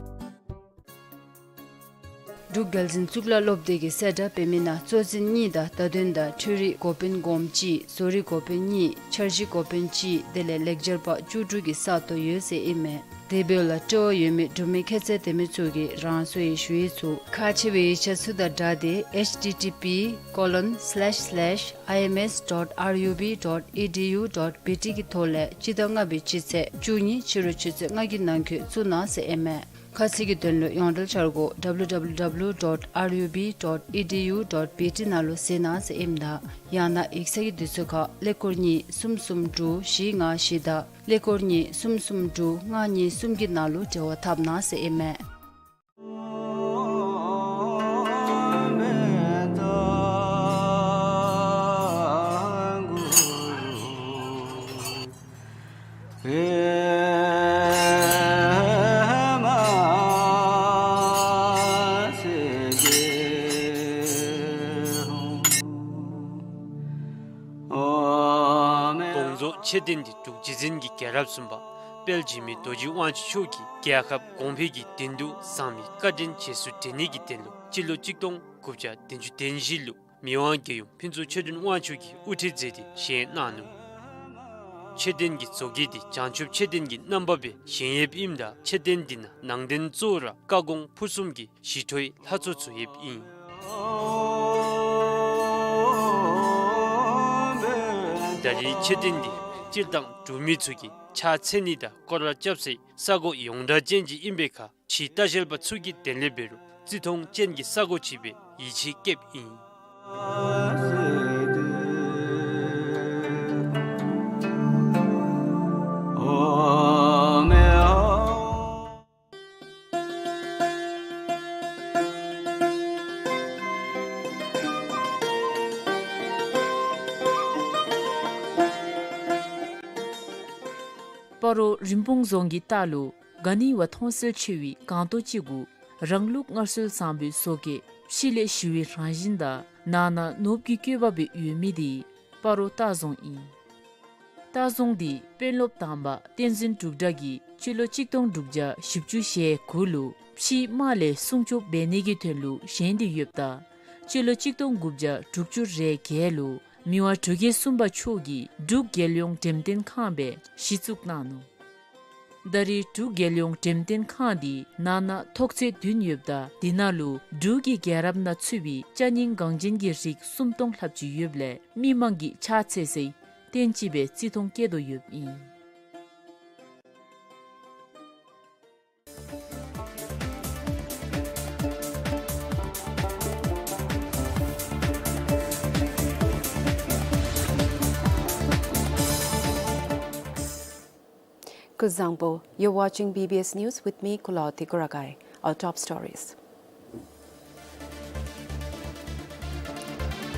འབྲུག་རྒྱལ་འཛིན་གཙུག་ལག་སློབ་སྡེ་གིས་གསལ་བསྒྲགས་འབད་མི་ནང་གཙོ་འཛིན་གཉིས་དང་བརྡ་དོན་དང་འཕྲུལ་རིག་འགོ་དཔོན་སྒོམ་གཅིག་བཟོ་རིག་འགོ་དཔོན་གཉིས་འཆར་གཞི་འགོ་དཔོན་གཅིག་དེ་ལས་ལེགས་སྦྱར་པ་བཅུ་དྲུག་གི་ས་སྟོང་ཡོད་ཟེར་ཨིན་མས། དེ་འབདཝ་ལས་སྤྲོ་བ་ཡོད་མི་འབྲུག་མི་ཁྱད་ཚད་ལྡན་མི་ཚུ་གིས་རང་སོའི་ཞུ་ཡིག་ཚུ་ཁག་ཆེ་བའི་ཡིག་ཆ་ཚུ་དང་སྦྲགས་ཏེ་H T T P colon slash slash I M S dot R U B dot E D U dot B T གི་ཐོག་ལས་སྤྱི་ཟླ་ལྔ་པའི་སྤྱི་ཚེས་བཅུ་གཉིས་ཕྱི་རུ་ཆུ་ཚོད་ལྔ་གི་ནང་འཁོད་བཙུགས་གནང་ཟེར་ཨིན་མས། ཁ་གསལ་གྱི་དོན་ལུ་ཡོངས་འབྲེལ་འཆར་སྒོ་W W W dot R U B dot E D U dot B T ནང་ལུ་གཟིགས་གནང་ཟེར་ཨིནམ་ད་ཡང་ན་ཡིག་ཚང་གི་དུས་ཚོད་ཁར་ཀླད་ཀོར་གཉིས་གསུམ་གསུམ་དྲུག་བཞི་ལྔ་བཞི་དང་ཀླད་ཀོར་གཉིས་གསུམ་གསུམ་དྲུག་ལྔ་གཉིས་གསུམ་གྱི་ནང་ལུ་འབྲེལ་བ་འཐབ་གནང་ཟེར་ཨིན་མས། དགོངས་རྫོགས་མཆོད་རྟེན་འདི་འབྲུག་རྗེ་བཙུན་གྱི་རྒྱལ་རབས་གསུམ་པ་དཔལ་འཇིགས་མེད་རྡོ་རྗེ་དབང་ཕྱུག་མཆོག་གིས་རྒྱལ་ཁབ་གོང་འཕེལ་གྱི་དོན་དུ་བཟང་མི་བཀའ་དྲིན་རྗེས་སུ་དྲན་ནི་གི་དོན་ལུ་སྤྱི་ལོ་གཅིག་སྟོང་དགུ་བརྒྱ་བདུན་ཅུ་དོན་བཞི་ལུ་མི་དབང་རྒྱལ་ཡུམ་ཕུན་ཚོགས་ཆོས་སྒྲོན་དབང་ཕྱུག་གིས་དབུ་ཁྲིད་མཛད་དེ་བཞེངས་གནང་ནུག། མཆོད་རྟེན་གྱི་བཟོ་བཀོད་འདི་བྱང་ཆུབ་མཆོད་རྟེན་གྱི་རྣམ་པ་སྦེ་བཞེངས་ཡོདཔ་ཨིནམ་ད་མཆོད་རྟེན་འདི་ནང་ནང་རྟེན་གཙོ་བོ་ར་བཀའ་དགོངས་ཕུར་གསུམ་གྱི་ཞི་ཁྲོའི་ལྷ་ཚོགས་ཚུ་ཡོདཔ་ཨིན། ད་རེས་མཆོད་རྟེན་འདི་སྤྱིར་བཏང་འབྲུག་མི་ཚུ་གིས་ཕྱག་འཚལ་ནི་དང་སྐོར་ར་རྐྱབ་སའི་ས་གོ་ཡོངས་གྲགས་ཅན་ཅིག་ཨིན་པའི་ཁར་ཕྱིའི་ལྟ་བཤལ་པ་ཚུ་གི་དོན་ལས་འབད་རུང་བརྩི་མཐོང་ཅན་གྱི་ས་གོ་ཅིག་སྦེ་ཡིད་ཆེས་བསྐྱེདཔ་ཨིན། སྤ་རོ་རིན་སྤུངས་རྫོང་གི་ལྟག་ལུ་ག་ནི་བ་མཐོང་གསལ་ཆེ་བའི་སྒང་ཏོག་ཅིག་གུ་རང་ལུགས་སྔར་སྲོལ་བཟང་པོའི་བཟོ་བཀོད་ཕྱི་ལས་ཞི་བའི་རང་བཞིན་དང་ནང་ན་ནོར་བུ་གི་བཀོད་པ་སྦེ་ཡོད་མི་འདི་སྤ་རོ་ལྟ་རྫོང་ཨིན། ལྟ་རྫོང་འདི་དཔོན་སློབ་དང་པ་བསྟན་འཛིན་འབྲུག་གྲགས་ཀྱིས་སྤྱི་ལོ་གཅིག་སྟོང་དྲུག་བརྒྱ་བཞི་བཅུ་ཞེ་དགུ་ལུ་ཕྱིའི་དམག་ལས་སྲུང་སྐྱོབ་འབད་ནི་གི་དོན་ལུ་བཞེངས་ཏེ་ཡོདཔ་ད་སྤྱི་ལོ་གཅིག་སྟོང་དགུ་བརྒྱ་དྲུག་ཅུ་རེ་བརྒྱད་ལུ་མི་དབང་འབྲུག་རྒྱལ་གསུམ་པ་མཆོག་གིས་འབྲུག་རྒྱལ་ཡོངས་འགྲེམས་སྟོན་ཁང་སྦེ་གཞི་བཙུགས་གནང་ནུག། ད་རེས་འབྲུག་རྒྱལ་ཡོངས་འགྲེམས་སྟོན་ཁང་འདི་ནང་ན་ཐོག་ཚད་བདུན་ཡོདཔ་ད་འདི་ནང་ལུ་འབྲུག་གི་རྒྱལ་རབས་ནང་ཚུད་པའི་ཅ་རྙིང་འགངས་ཅན་གྱི་རིགས་སུམ་སྟོང་ལྷགཔ་ཅིག་ཡོདཔ་ལས་མི་མང་གིས་ཕྱག་འཚལ་སའི་རྟེན་ཅིག་སྦེ་བརྩི་མཐོང་བསྐྱེད་དོ་ཡོདཔ་ཨིན། སྐུ་གཟུགས་བཟང་པོ། You're watching B B S News with me, Kulawarti Kurakai. Our top stories.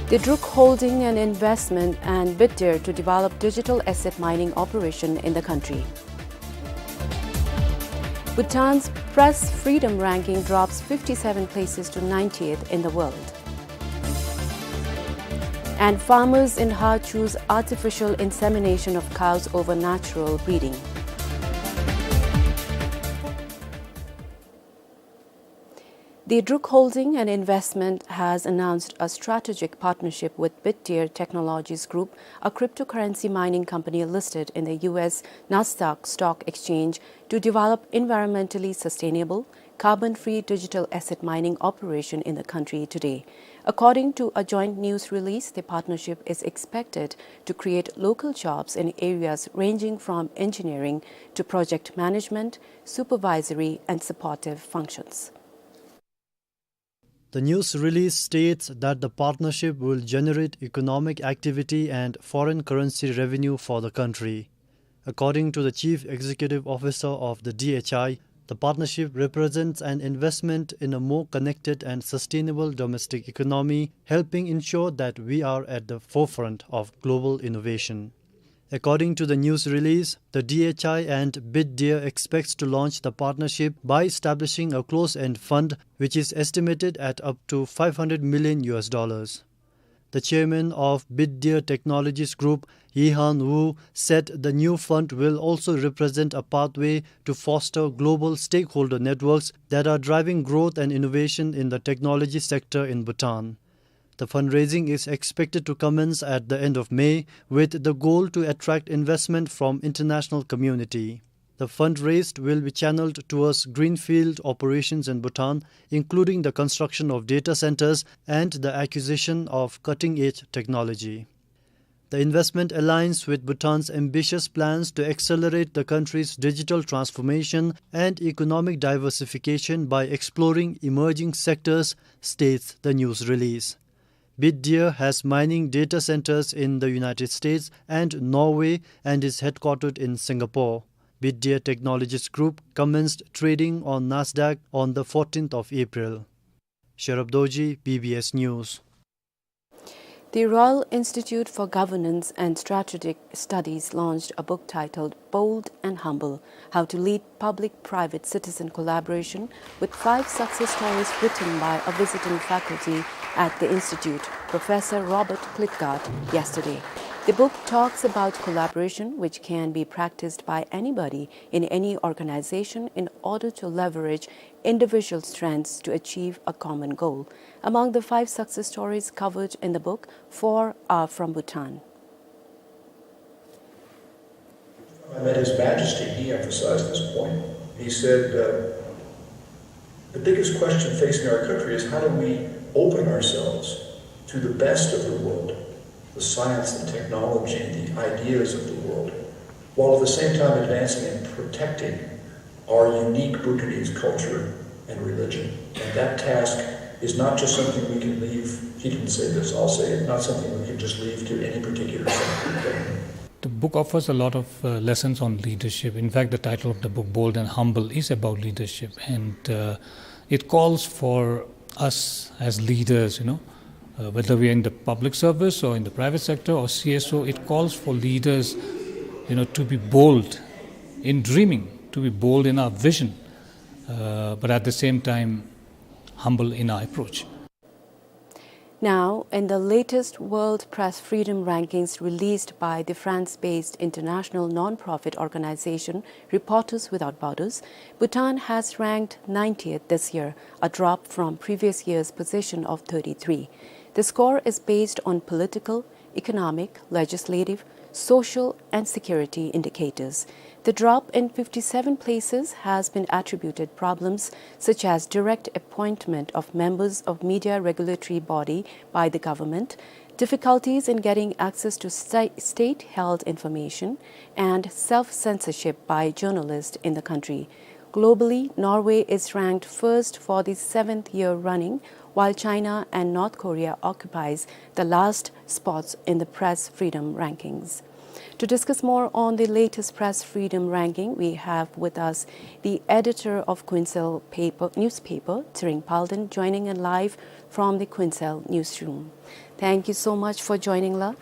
The Druk Holding an investment and BITDIR to develop digital asset mining operation in the country. Bhutan's press freedom ranking drops fifty-seven places to ninetieth in the world. And farmers in Har choose artificial insemination of cows over natural breeding. The Druk Holding an investment has announced a strategic partnership with BITDIR Technologies Group, a cryptocurrency mining company listed in the U S Nasdaq Stock Exchange, to develop environmentally sustainable, carbon-free digital asset mining operation in the country today. According to a joint news release, the partnership is expected to create local jobs in areas ranging from engineering to project management, supervisory and supportive functions. The news release states that the partnership will generate economic activity and foreign currency revenue for the country. According to the Chief Executive Officer of the D H I, the partnership represents an investment in a more connected and sustainable domestic economy, helping ensure that we are at the forefront of global innovation. According to the news release, the D H I and BITDIR expects to launch the partnership by establishing a closed-end fund, which is estimated at up to five hundred million U S dollars. The chairman of BITDIR Technologies Group, Yihan Wu, said the new fund will also represent a pathway to foster global stakeholder networks that are driving growth and innovation in the technology sector in Bhutan. The fundraising is expected to commence at the end of May, with the goal to attract investment from international community. The fund raised will be channeled towards greenfield operations in Bhutan, including the construction of data centers and the acquisition of cutting-edge technology. The investment aligns with Bhutan's ambitious plans to accelerate the country's digital transformation and economic diversification by exploring emerging sectors, states the news release. Bitdeer has mining data centers in the United States and Norway and is headquartered in Singapore. Bitdeer Technologies Group commenced trading on Nasdaq on the fourteenth of April. Sherab Dorji, B B S News. The Royal Institute for Governance and Strategic Studies launched a book titled Bold and Humble: How to Lead Public-Private Citizen Collaboration, with five success stories written by a visiting faculty at the institute, Professor Robert Klitgaard, yesterday. The book talks about collaboration, which can be practiced by anybody in any organization, in order to leverage individual strengths to achieve a common goal. Among the five success stories covered in the book, four are from Bhutan. I met His Majesty, he emphasized this point. He said, uh, "The biggest question facing our country is, how do we open ourselves to the best of the world, the science and technology and the ideas of the world, while at the same time advancing and protecting our unique Bhutanese culture and religion? And that task is not just something we can leave," he didn't say this, I'll say it, "not something we can just leave to any particular sector." The book offers a lot of, uh, lessons on leadership. In fact, the title of the book, Bold and Humble, is about leadership. And, uh, it calls for us as leaders, you know, uh, whether we are in the public service or in the private sector or C S O, it calls for leaders, you know, to be bold in dreaming, to be bold in our vision, uh, but at the same time, humble in our approach. Now, in the latest World Press Freedom Rankings released by the France-based international non-profit organization Reporters Without Borders, Bhutan has ranked ninetieth this year, a drop from previous year's position of thirty-three. The score is based on political, economic, legislative, social, and security indicators. The drop in fifty-seven places has been attributed problems such as direct appointment of members of media regulatory body by the government, difficulties in getting access to sta-, state-held information, and self-censorship by journalists in the country. Globally, Norway is ranked first for the seventh year running, while China and North Korea occupies the last spots in the press freedom rankings. To discuss more on the latest press freedom ranking, we have with us the editor of Kwinsel paper, newspaper, Tshering Palden, joining in live from the Kwinsel newsroom. Thank you so much for joining, la.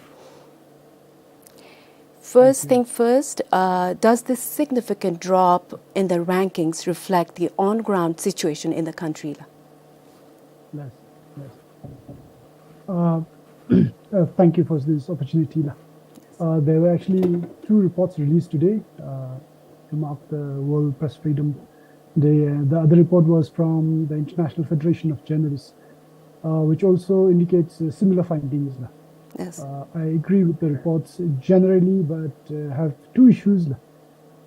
First thing first, uh, does this significant drop in the rankings reflect the on-ground situation in the country, la? Yes, yes. Uh, uh, thank you for this opportunity, la. Uh, there were actually two reports released today, uh, to mark the World Press Freedom Day. Uh, the other report was from the International Federation of Journalists, uh, which also indicates, uh, similar findings, la. Yes. Uh, I agree with the reports generally, but, uh, have two issues, la.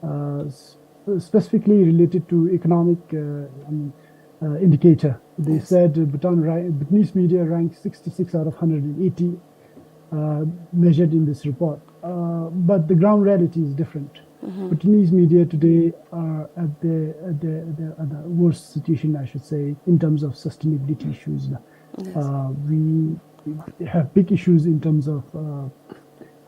Uh, s-, specifically related to economic, uh, um, uh, indicator. They said, uh, Bhutan ra-, Bhutanese media ranked sixty-six out of hundred and eighty, uh, measured in this report. Uh, but the ground reality is different. Bhutanese media today are at the, at the, at the, at the worst situation, I should say, in terms of sustainability issues. Yes. Uh, we have big issues in terms of, uh,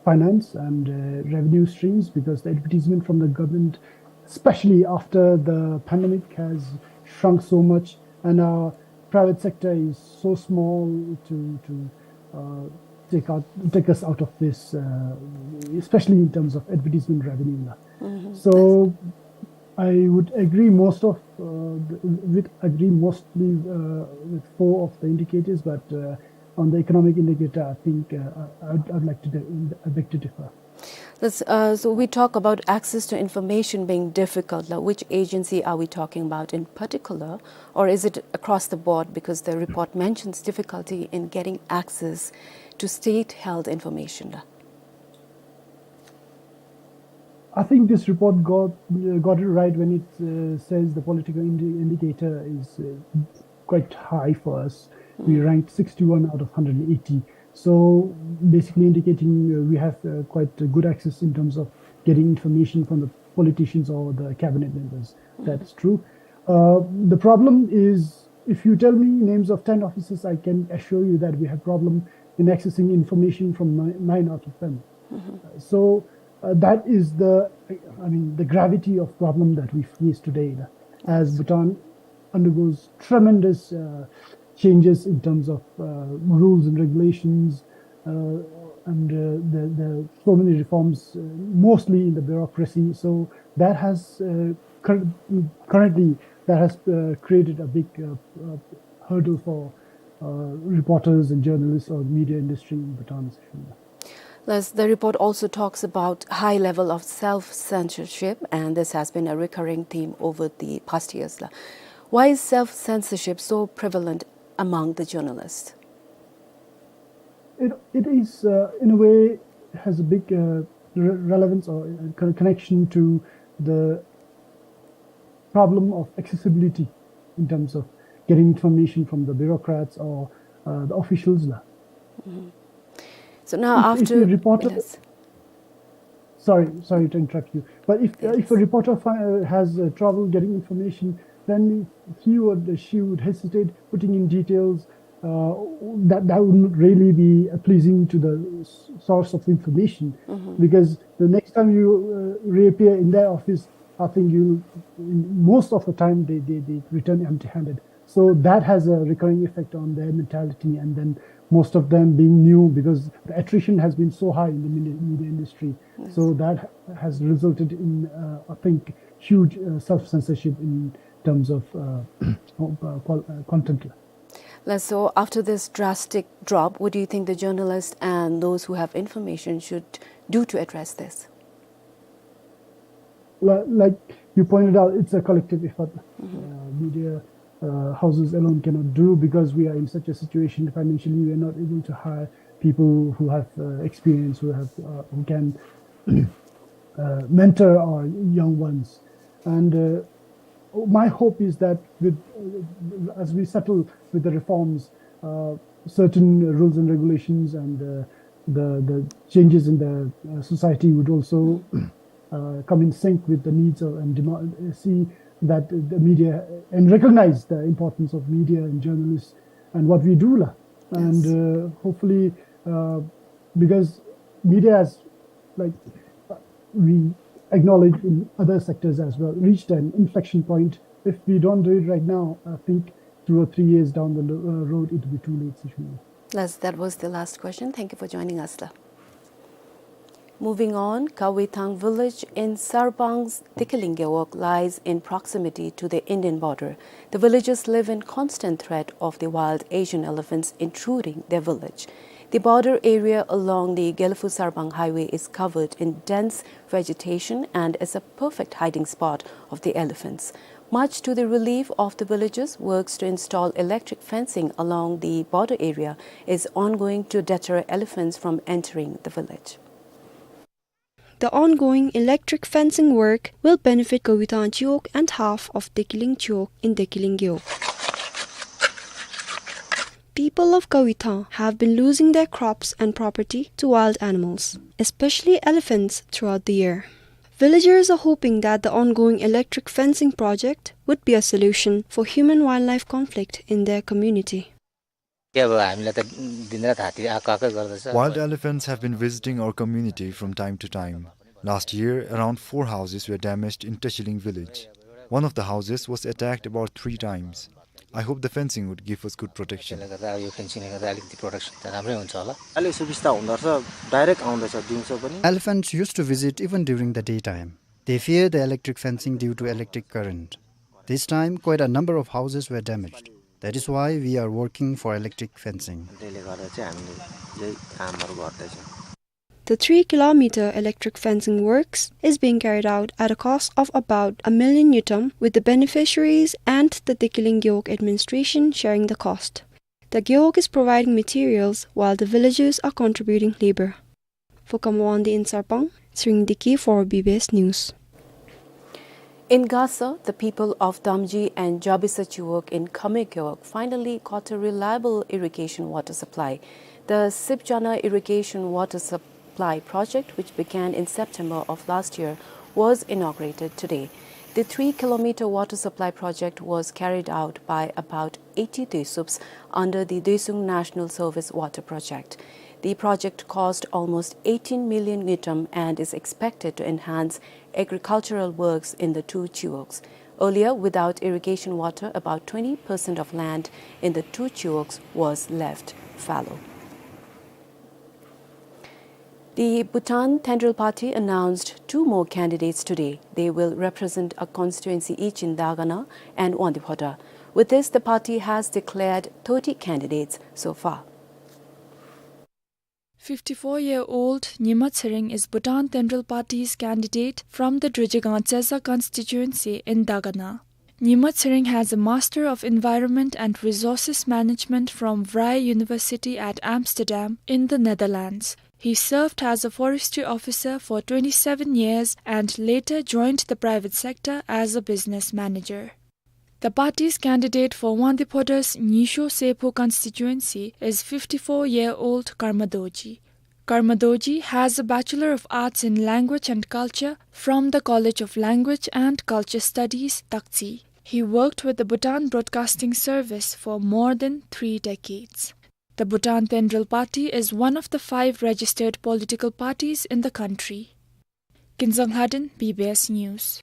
finance and, uh, revenue streams, because the advertisement from the government, especially after the pandemic, has shrunk so much, and our private sector is so small to, to, uh, take out, take us out of this, uh, especially in terms of advertisement revenue. So I would agree most of, uh, the, with, agree mostly, uh, with four of the indicators, but, uh, on the economic indicator, I think, uh, I, I'd, I'd like to di-, I beg to differ. That's, uh, so we talk about access to information being difficult. Like, which agency are we talking about in particular, or is it across the board? Because the report mentions difficulty in getting access to state-held information. I think this report got, uh, got it right when it, uh, says the political indi-, indicator is, uh, quite high for us. We ranked sixty-one out of hundred eighty. So basically indicating, uh, we have, uh, quite a good access in terms of getting information from the politicians or the cabinet members. That's true. Uh, the problem is, if you tell me names of ten officers, I can assure you that we have problem in accessing information from ni-, nine out of ten. Uh, so, uh, that is the, I mean, the gravity of problem that we face today, as Bhutan undergoes tremendous, uh, changes in terms of, uh, rules and regulations, uh, and, uh, the, the so many reforms, uh, mostly in the bureaucracy. So that has, uh, cur-, currently that has, uh, created a big, uh, uh, hurdle for, uh, reporters and journalists or media industry in Bhutan. Yes, the report also talks about high level of self-censorship, and this has been a recurring theme over the past years la. Why is self-censorship so prevalent among the journalists? It, it is, uh, in a way, has a big, uh, re-, relevance or, uh, con-, connection to the problem of accessibility in terms of getting information from the bureaucrats or, uh, the officials la. So now if, if after a reporter, yes. Sorry, sorry to interrupt you. But if, uh, if a reporter fi-, uh, has, uh, trouble getting information, then he or she would hesitate putting in details, uh, that, that wouldn't really be, uh, pleasing to the s-, source of information. Because the next time you, uh, reappear in their office, I think you, most of the time they, they, they return empty-handed. So that has a recurring effect on their mentality, and then most of them being new, because the attrition has been so high in the media, media industry. So that has resulted in, uh, I think, huge, uh, self-censorship in terms of, uh, uh, qual-, uh, content. So after this drastic drop, what do you think the journalists and those who have information should do to address this? Li-, like you pointed out, it's a collective effort. Uh, media, uh, houses alone cannot do, because we are in such a situation financially, we are not able to hire people who have, uh, experience, who have, uh, who can, uh, mentor our young ones. And, uh, my hope is that with, uh, as we settle with the reforms, uh, certain rules and regulations and, uh, the, the changes in the, uh, society would also, uh, come in sync with the needs of and demand, uh, see that the media and recognize the importance of media and journalists and what we do la. And, uh, hopefully, uh, because media has, like, uh, we acknowledge in other sectors as well, reached an inflection point. If we don't do it right now, I think two or three years down the lo-, uh, road, it will be too late, sir. Yes, that was the last question. Thank you for joining us, sir. Moving on, Kawithang village in Sarbang's Dekeling Gewog lies in proximity to the Indian border. The villagers live in constant threat of the wild Asian elephants intruding their village. The border area along the Gelephu-Sarbang highway is covered in dense vegetation and is a perfect hiding spot of the elephants. Much to the relief of the villagers, works to install electric fencing along the border area is ongoing to deter elephants from entering the village. The ongoing electric fencing work will benefit Kawithang Chiwog and half of Dekeling Chiwog in Dekeling Gewog. People of Kawithang have been losing their crops and property to wild animals, especially elephants, throughout the year. Villagers are hoping that the ongoing electric fencing project would be a solution for human-wildlife conflict in their community. के अब हामीलाई त दिनरात हात्ती आएको आएकै गर्दछ। Wild elephants have been visiting our community from time to time. Last year, around four houses were damaged in Tachiling village. One of the houses was attacked about three times. I hope the fencing would give us good protection. त्यसले गर्दा अब यो फेन्सिङले गर्दा अलिकति प्रोटेक्सन त राम्रै हुन्छ होला। अलि सुविस्ता हुँदो रहेछ, डाइरेक्ट आउँदछ दिउँसो पनि। Elephants used to visit even during the daytime. They fear the electric fencing due to electric current. This time, quite a number of houses were damaged. That is why we are working for electric fencing. त्यसले गर्दा चाहिँ हामीले यही कामहरू गर्दैछौँ। The three kilometer electric fencing works is being carried out at a cost of about a million ngultrum, with the beneficiaries and the Dekeling Gewog administration sharing the cost. The Gewog is providing materials while the villagers are contributing labor. For Kamwandi in Sarpang, Tsering Diki for B B S News. In Gasa, the people of Damji and Jabisa Chiwog in Khame Gewog finally got a reliable irrigation water supply. The Sipchana irrigation water supply project, which began in September of last year, was inaugurated today. The three kilometer water supply project was carried out by about eighty Desups under the Doesung National Service Water Project. The project cost almost eighteen million ngultrum and is expected to enhance agricultural works in the two chiwogs. Earlier, without irrigation water, about twenty percent of land in the two chiwogs was left fallow. The Bhutan Tendril Party announced two more candidates today. They will represent a constituency each in Dagana and Wangdue Phodrang. With this, the party has declared thirty candidates so far. Fifty-four-year-old Nyima Tsering is Bhutan Tendril Party's candidate from the Druzhgang Tseza constituency in Dagana. Nyima Tsering has a Master of Environment and Resources Management from Vrije University at Amsterdam in the Netherlands. He served as a forestry officer for twenty-seven years and later joined the private sector as a business manager. The party's candidate for Wangdue Phodrang's Nyisho Seppo constituency is fifty-four-year-old Karma Dorji. Karma Dorji has a Bachelor of Arts in Language and Culture from the College of Language and Culture Studies, Taktse. He worked with the Bhutan Broadcasting Service for more than three decades. The Bhutan Tendril Party is one of the five registered political parties in the country. Kinzang Lhaden, B B S News.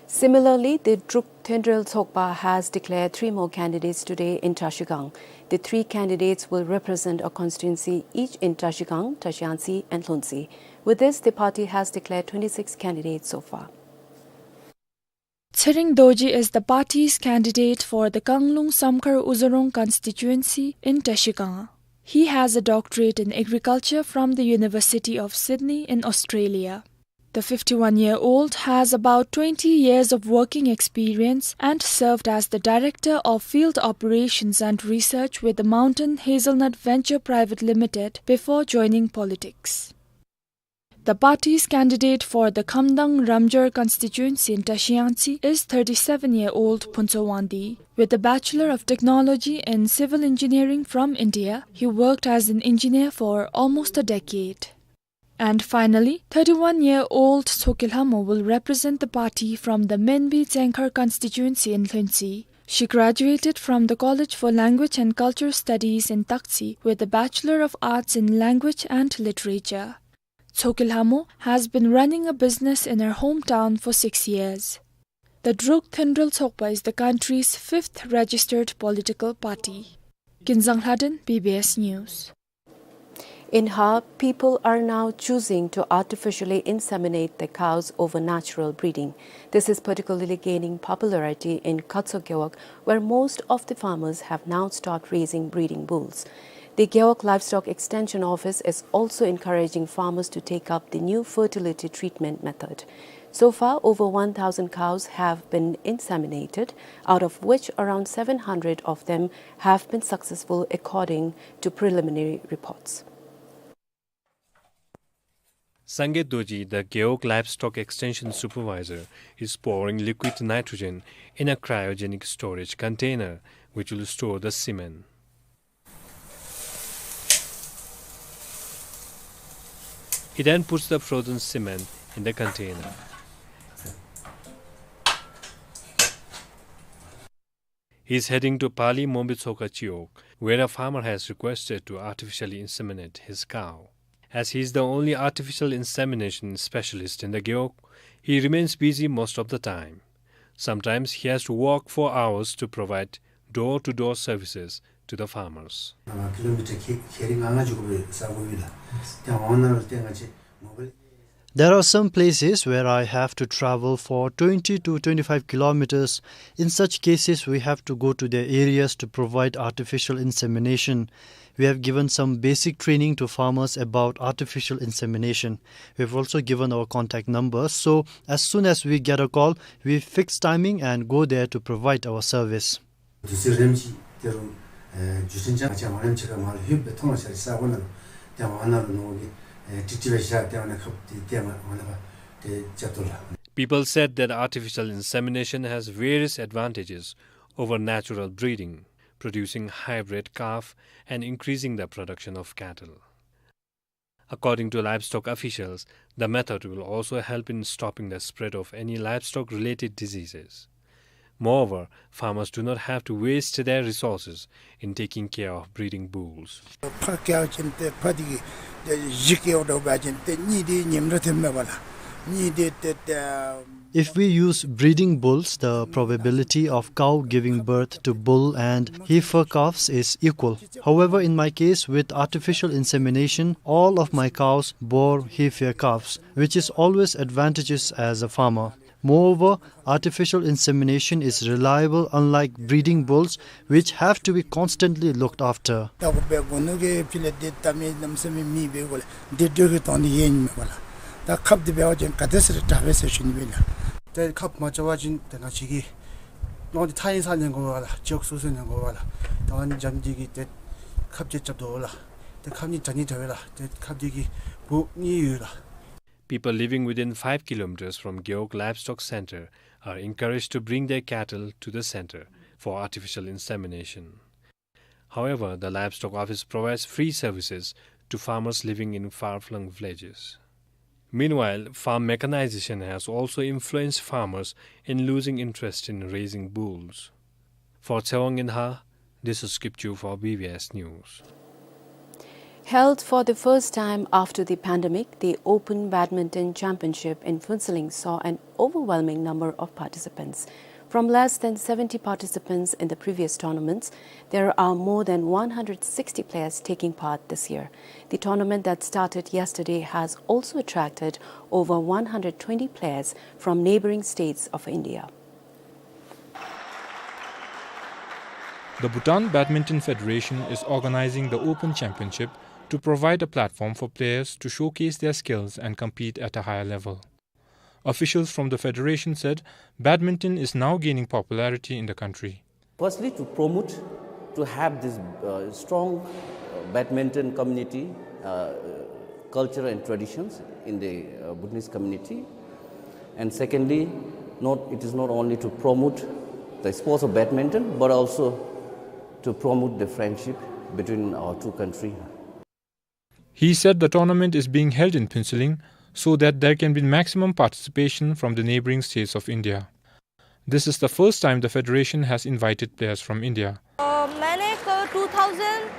Similarly, the Druk Tendril Tsokpa has declared three more candidates today in Trashigang. The three candidates will represent a constituency each in Trashigang, Trashiyangtse, and Lhuntse. With this, the party has declared twenty-six candidates so far. Tsering Dorji is the party's candidate for the Kanglung Samkhar Uzarong constituency in Trashigang. He has a doctorate in agriculture from the University of Sydney in Australia. The fifty-one-year-old has about twenty years of working experience and served as the Director of Field Operations and Research with the Mountain Hazelnut Venture Private Limited before joining politics. The party's candidate for the Khamdang Ramjar constituency in Trashiyangtse is thirty-seven-year-old Phuntsho Wangdi. With a Bachelor of Technology in Civil Engineering from India, he worked as an engineer for almost a decade. And finally, thirty-one-year-old Tshogkhe Lhamo will represent the party from the Menbi Tsengkhar constituency in Lhuntse. She graduated from the College for Language and Culture Studies in Taktse with a Bachelor of Arts in Language and Literature. Tshogkhe Lhamo has been running a business in her hometown for six years. The Druk Tendril Tsokpa is the country's fifth registered political party. Kinzang Lhaden, B B S News. In Har, people are now choosing to artificially inseminate their cows over natural breeding. This is particularly gaining popularity in Khatso Gewog, where most of the farmers have now stopped raising breeding bulls. The Gewog Livestock Extension Office is also encouraging farmers to take up the new fertility treatment method. So far, over one thousand cows have been inseminated, out of which around seven hundred of them have been successful, according to preliminary reports. Sangay Dorji, the Gewog Livestock Extension Supervisor, is pouring liquid nitrogen in a cryogenic storage container, which will store the semen. He then puts the frozen semen in the container. He is heading to Pali Mombitsoka Chiwog, where a farmer has requested to artificially inseminate his cow. As he is the only artificial insemination specialist in the Gewog, he remains busy most of the time. Sometimes he has to walk for hours to provide door-to-door services to the farmers. ཨ་ཀི་ལོ་མི་ཊར་ཁལ་ཁལ་རེ་ལྔ་ལྔ་འགྱོ་དགོ་པའི་ས་གོ་ཡོད་ལགས། ཏེ་འོ་ན་ལུ་ཏེ་ང་བཅས་མོ་བཱའིལ། There are some places where I have to travel for twenty to twenty-five kilometers. In such cases, we have to go to their areas to provide artificial insemination. We have given some basic training to farmers about artificial insemination. We have also given our contact numbers, so as soon as we get a call, we fix timing and go there to provide our service. དུས་ཚོད་རནམ་ཅིག་ཏེ་རུང་ཨེ་རྒྱུ་མཚན་ཅིག་ང་བཅས་མ་རནམ་ཅིག་ཁར་མར་ལྷོདཔ་སྦེ་མཐོང་ས་ར་ས་གོ་ནང་ལུ་ཏེ་འོ་ན་ལུ་ནོར་གྱི་ ཨེ་ཏི་ཏི་བེ་ཤ་ཏེ་ཨ་ནི་ཁབ་ཏེ་ཏེ་མ་མ་ལ་བ་ཏེ་ཅ་ཏོ་ལ། People said that artificial insemination has various advantages over natural breeding, producing hybrid calf and increasing the production of cattle. According to livestock officials, the method will also help in stopping the spread of any livestock-related diseases. Moreover, farmers do not have to waste their resources in taking care of breeding bulls. ཕ་སྐྱེ་བ་ཅིན་ཏེ་ཕ་འདི་གིས་ཏེ་བཞི་སྐྱེཝ་འདྲཝ་འབད་བ་ཅིན་ཏེ་གཉིས་འདི་ཉིནམ་རེ་ཐོནམ་མས་པ་ལགས། གཉིས་འདི་ཏེ་ཏེ་If we use breeding bulls, the probability of cow giving birth to bull and heifer calves is equal. However, in my case, with artificial insemination, all of my cows bore heifer calves, which is always advantageous as a farmer. Moreover, artificial insemination is reliable, unlike breeding bulls, which have to be constantly looked after. ད་ཁོ་སྦེ་གོ་ནུ་གི་ཕི་ལས་ཏེ་ད་མི་གནམ་མེད་ས་མེད་མེད་པའི་སྒོ་ལས་ཏེ་འགྲོས་ཀྱི་དོན་དེ་ཡེད་ནི་མས་པ་ལགས། ད་ཁབ་འདི་འབད་བ་ཅིན་ག་དེ་ཟེར་དྲག་པས་ཟེར་ཞུ་ནི་མས་ལགས། ཏེ་ཁབ་མ་བཙུགས་པ་ཅིན་ཏེ་ང་བཅས་ཀྱིས་ནོར་འདི་ཐག་ཉེ་ས་ལེན་དགོ་པས་ལགས། ཅོག་སོ་སོ་ལེན་དགོ་པས་ལགས། ད་ང་བཅས་འདི་གིས་ཏེ་ཁབ་ཅིག་རྐྱབ་དོ་ལགས། ཏེ་ཁབ་གཉིས་དྲག་ནི་དྲག་པས་ལགས། ཏེ་ཁབ་འདི་གིས་བུ་གཉིས་ཡོད་ལགས། People living within five kilometers from Gewog Livestock Center are encouraged to bring their cattle to the center for artificial insemination. However, the livestock office provides free services to farmers living in far-flung villages. Meanwhile, farm mechanization has also influenced farmers in losing interest in raising bulls. For Tsewang Inha, this is Kipchu for B B S News. Held for the first time after the pandemic, the Open Badminton Championship in Phuentsholing saw an overwhelming number of participants. From less than seventy participants in the previous tournaments, there are more than one hundred sixty players taking part this year. The tournament that started yesterday has also attracted over one hundred twenty players from neighboring states of India. The Bhutan Badminton Federation is organizing the Open Championship to provide a platform for players to showcase their skills and compete at a higher level. Officials from the federation said badminton is now gaining popularity in the country. Firstly, to promote, to have this, uh, strong, uh, badminton community, uh, culture and traditions in the, uh, Bhutanese community. And secondly, not, it is not only to promote the sports of badminton, but also to promote the friendship between our two countries. He said the tournament is being held in Phuentsholing so that there can be maximum participation from the neighboring states of India. This is the first time the federation has invited players from India. अ, मैंने क-, two thousand,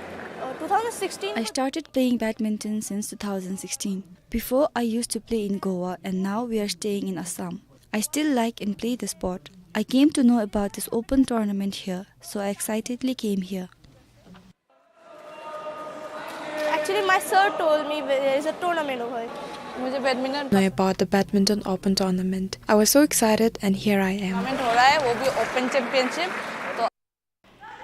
a, two thousand sixteen I started playing badminton since two thousand sixteen. Before, I used to play in Goa, and now we are staying in Assam. I still like and play the sport. I came to know about this open tournament here, so I excitedly came here. Actually, my sir told me there is a tournament over here. मुझे badminton Know about the badminton open tournament. I was so excited, and here I am. Tournament हो रहा है, वो भी open championship. तो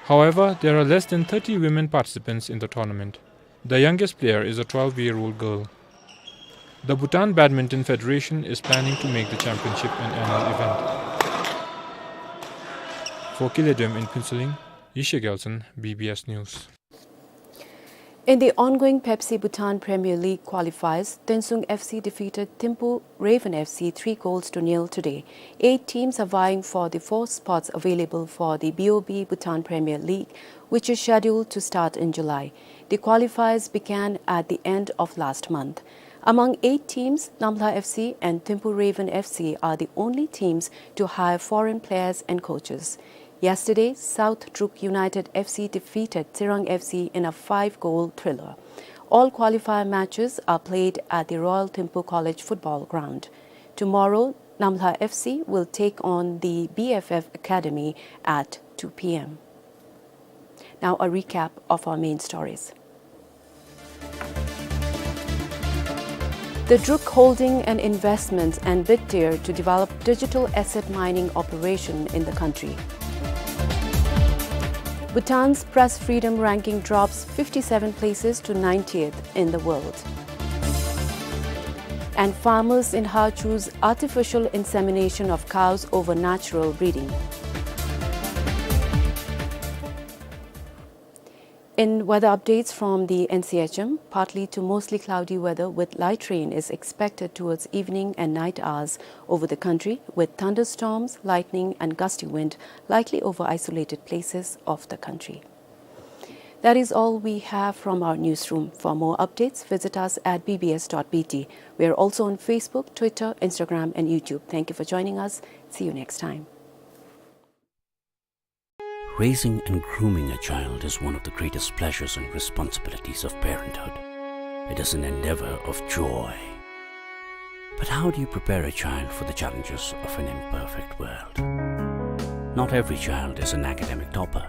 However, there are less than thirty women participants in the tournament. The youngest player is a twelve-year-old girl. The Bhutan Badminton Federation is planning to make the championship an annual event. For Kile Dem in Phuentsholing, Yeshe Gyaltshen, B B S News. In the ongoing Pepsi Bhutan Premier League qualifiers, Tuensang F C defeated Thimphu Raven F C three goals to nil today. Eight teams are vying for the four spots available for the B O B Bhutan Premier League, which is scheduled to start in July. The qualifiers began at the end of last month. Among eight teams, Namhla F C and Thimphu Raven F C are the only teams to hire foreign players and coaches. Yesterday, South Druk United F C defeated Tsirang F C in a five-goal thriller. All qualifier matches are played at the Royal Thimphu College football ground. Tomorrow, Namhla F C will take on the B F F Academy at two P M. Now, a recap of our main stories. The Druk holding an investment and bid tier to develop digital asset mining operation in the country. Bhutan's press freedom ranking drops fifty-seven places to ninetieth in the world. And farmers in Har choose artificial insemination of cows over natural breeding. In weather updates from the N C H M, partly to mostly cloudy weather with light rain is expected towards evening and night hours over the country, with thunderstorms, lightning and gusty wind likely over isolated places of the country. That is all we have from our newsroom. For more updates, visit us at B B S dot B T. We are also on Facebook, Twitter, Instagram, and YouTube. Thank you for joining us. See you next time. Raising and grooming a child is one of the greatest pleasures and responsibilities of parenthood. It is an endeavor of joy. But how do you prepare a child for the challenges of an imperfect world? Not every child is an academic topper.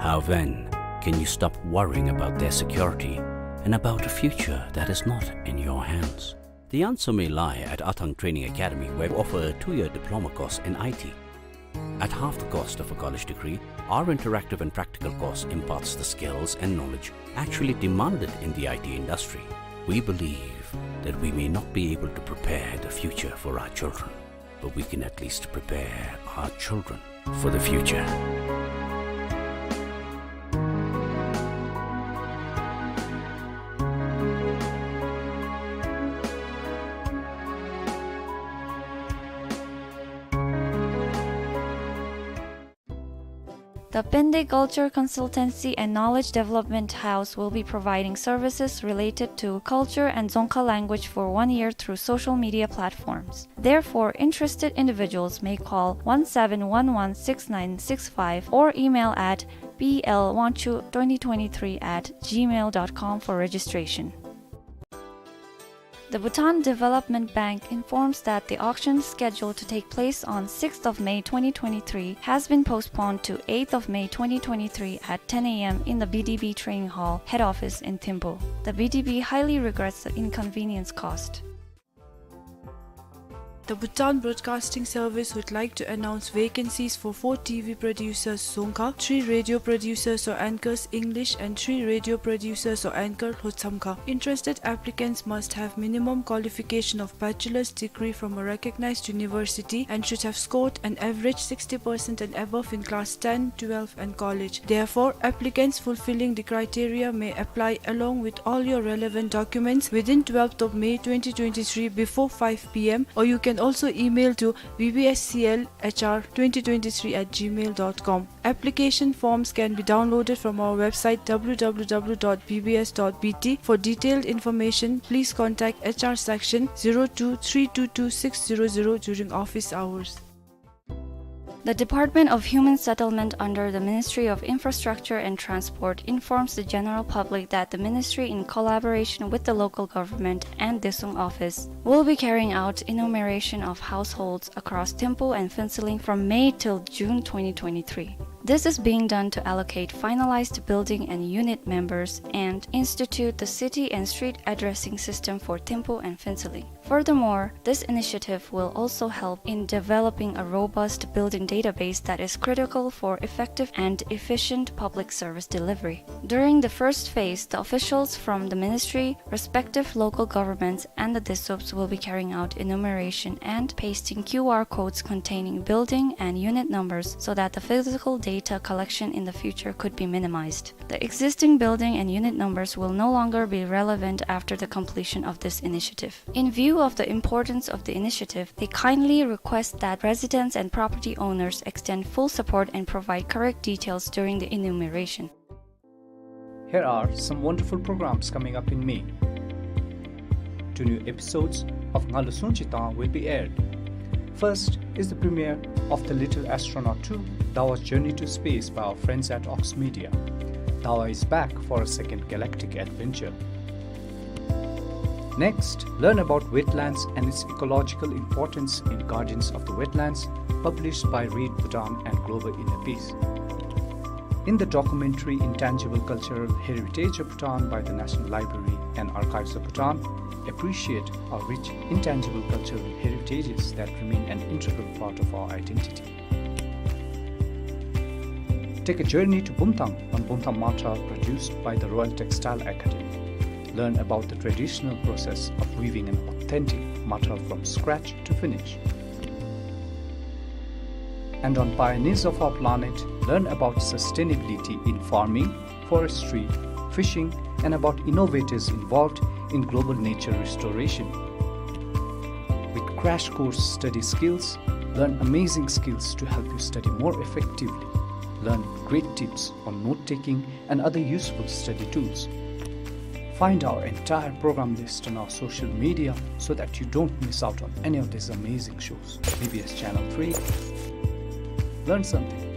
How then can you stop worrying about their security and about a future that is not in your hands? The answer may lie at Athang Training Academy, where we offer a two-year diploma course in I T. At half the cost of a college degree, our interactive and practical course imparts the skills and knowledge actually demanded in the I T industry. We believe that we may not be able to prepare the future for our children, but we can at least prepare our children for the future. The Pende Culture Consultancy and Knowledge Development House will be providing services related to culture and Dzongkha language for one year through social media platforms. Therefore, interested individuals may call one seven one one six nine six five or email at P L Wangchuk twenty twenty-three at gmail dot com for registration. The Bhutan Development Bank informs that the auction scheduled to take place on sixth of May twenty twenty-three has been postponed to eighth of May twenty twenty-three at ten A M in the B D B Training Hall, head office in Thimphu. The B D B highly regrets the inconvenience caused. The Bhutan Broadcasting Service would like to announce vacancies for four T V producers, Dzongkha, three radio producers or anchors, English, and three radio producers or anchor, Lhotshamkha. Interested applicants must have minimum qualification of bachelor's degree from a recognized university and should have scored an average sixty percent and above in class ten, twelve, and college. Therefore, applicants fulfilling the criteria may apply along with all your relevant documents within twelfth of May twenty twenty-three before five P M, or you can also email to B B S C L H R twenty twenty-three at gmail dot com. Application forms can be downloaded from our website, W W W dot B B S dot B T. For detailed information, please contact H R section zero two three two two six zero zero during office hours. The Department of Human Settlement under the Ministry of Infrastructure and Transport informs the general public that the ministry, in collaboration with the local government and Detsong office, will be carrying out enumeration of households across Thimphu and Phuentsholing from May till June twenty twenty-three. This is being done to allocate finalized building and unit numbers and institute the city and street addressing system for Thimphu and Phuentsholing. Furthermore, this initiative will also help in developing a robust building database that is critical for effective and efficient public service delivery. During the first phase, the officials from the ministry, respective local governments, and the Detsops will be carrying out enumeration and pasting Q R codes containing building and unit numbers so that the physical data collection in the future could be minimized. The existing building and unit numbers will no longer be relevant after the completion of this initiative. In view of the importance of the initiative, they kindly request that residents and property owners extend full support and provide correct details during the enumeration. Here are some wonderful programs coming up in May. Two new episodes of Ngalo Sungchi Tang will be aired. First is the premiere of The Little Astronaut two, Dawa's Journey to Space by our friends at Ox Media. Dawa is back for a second galactic adventure. Next, learn about wetlands and its ecological importance in Guardians of the Wetlands, published by Read Bhutan and Global Inner Peace. In the documentary Intangible Cultural Heritage of Bhutan by the National Library and Archives of Bhutan, appreciate our rich intangible cultural heritages that remain an integral part of our identity. Take a journey to Bumthang on Bumthang Matra, produced by the Royal Textile Academy. Learn about the traditional process of weaving an authentic matra from scratch to finish. And on Pioneers of Our Planet, learn about sustainability in farming, forestry, fishing, and about innovators involved in global nature restoration. With crash course study skills, learn amazing skills to help you study more effectively. Learn great tips on note-taking and other useful study tools. Find our entire program list on our social media so that you don't miss out on any of these amazing shows. B B S Channel three. Learn something.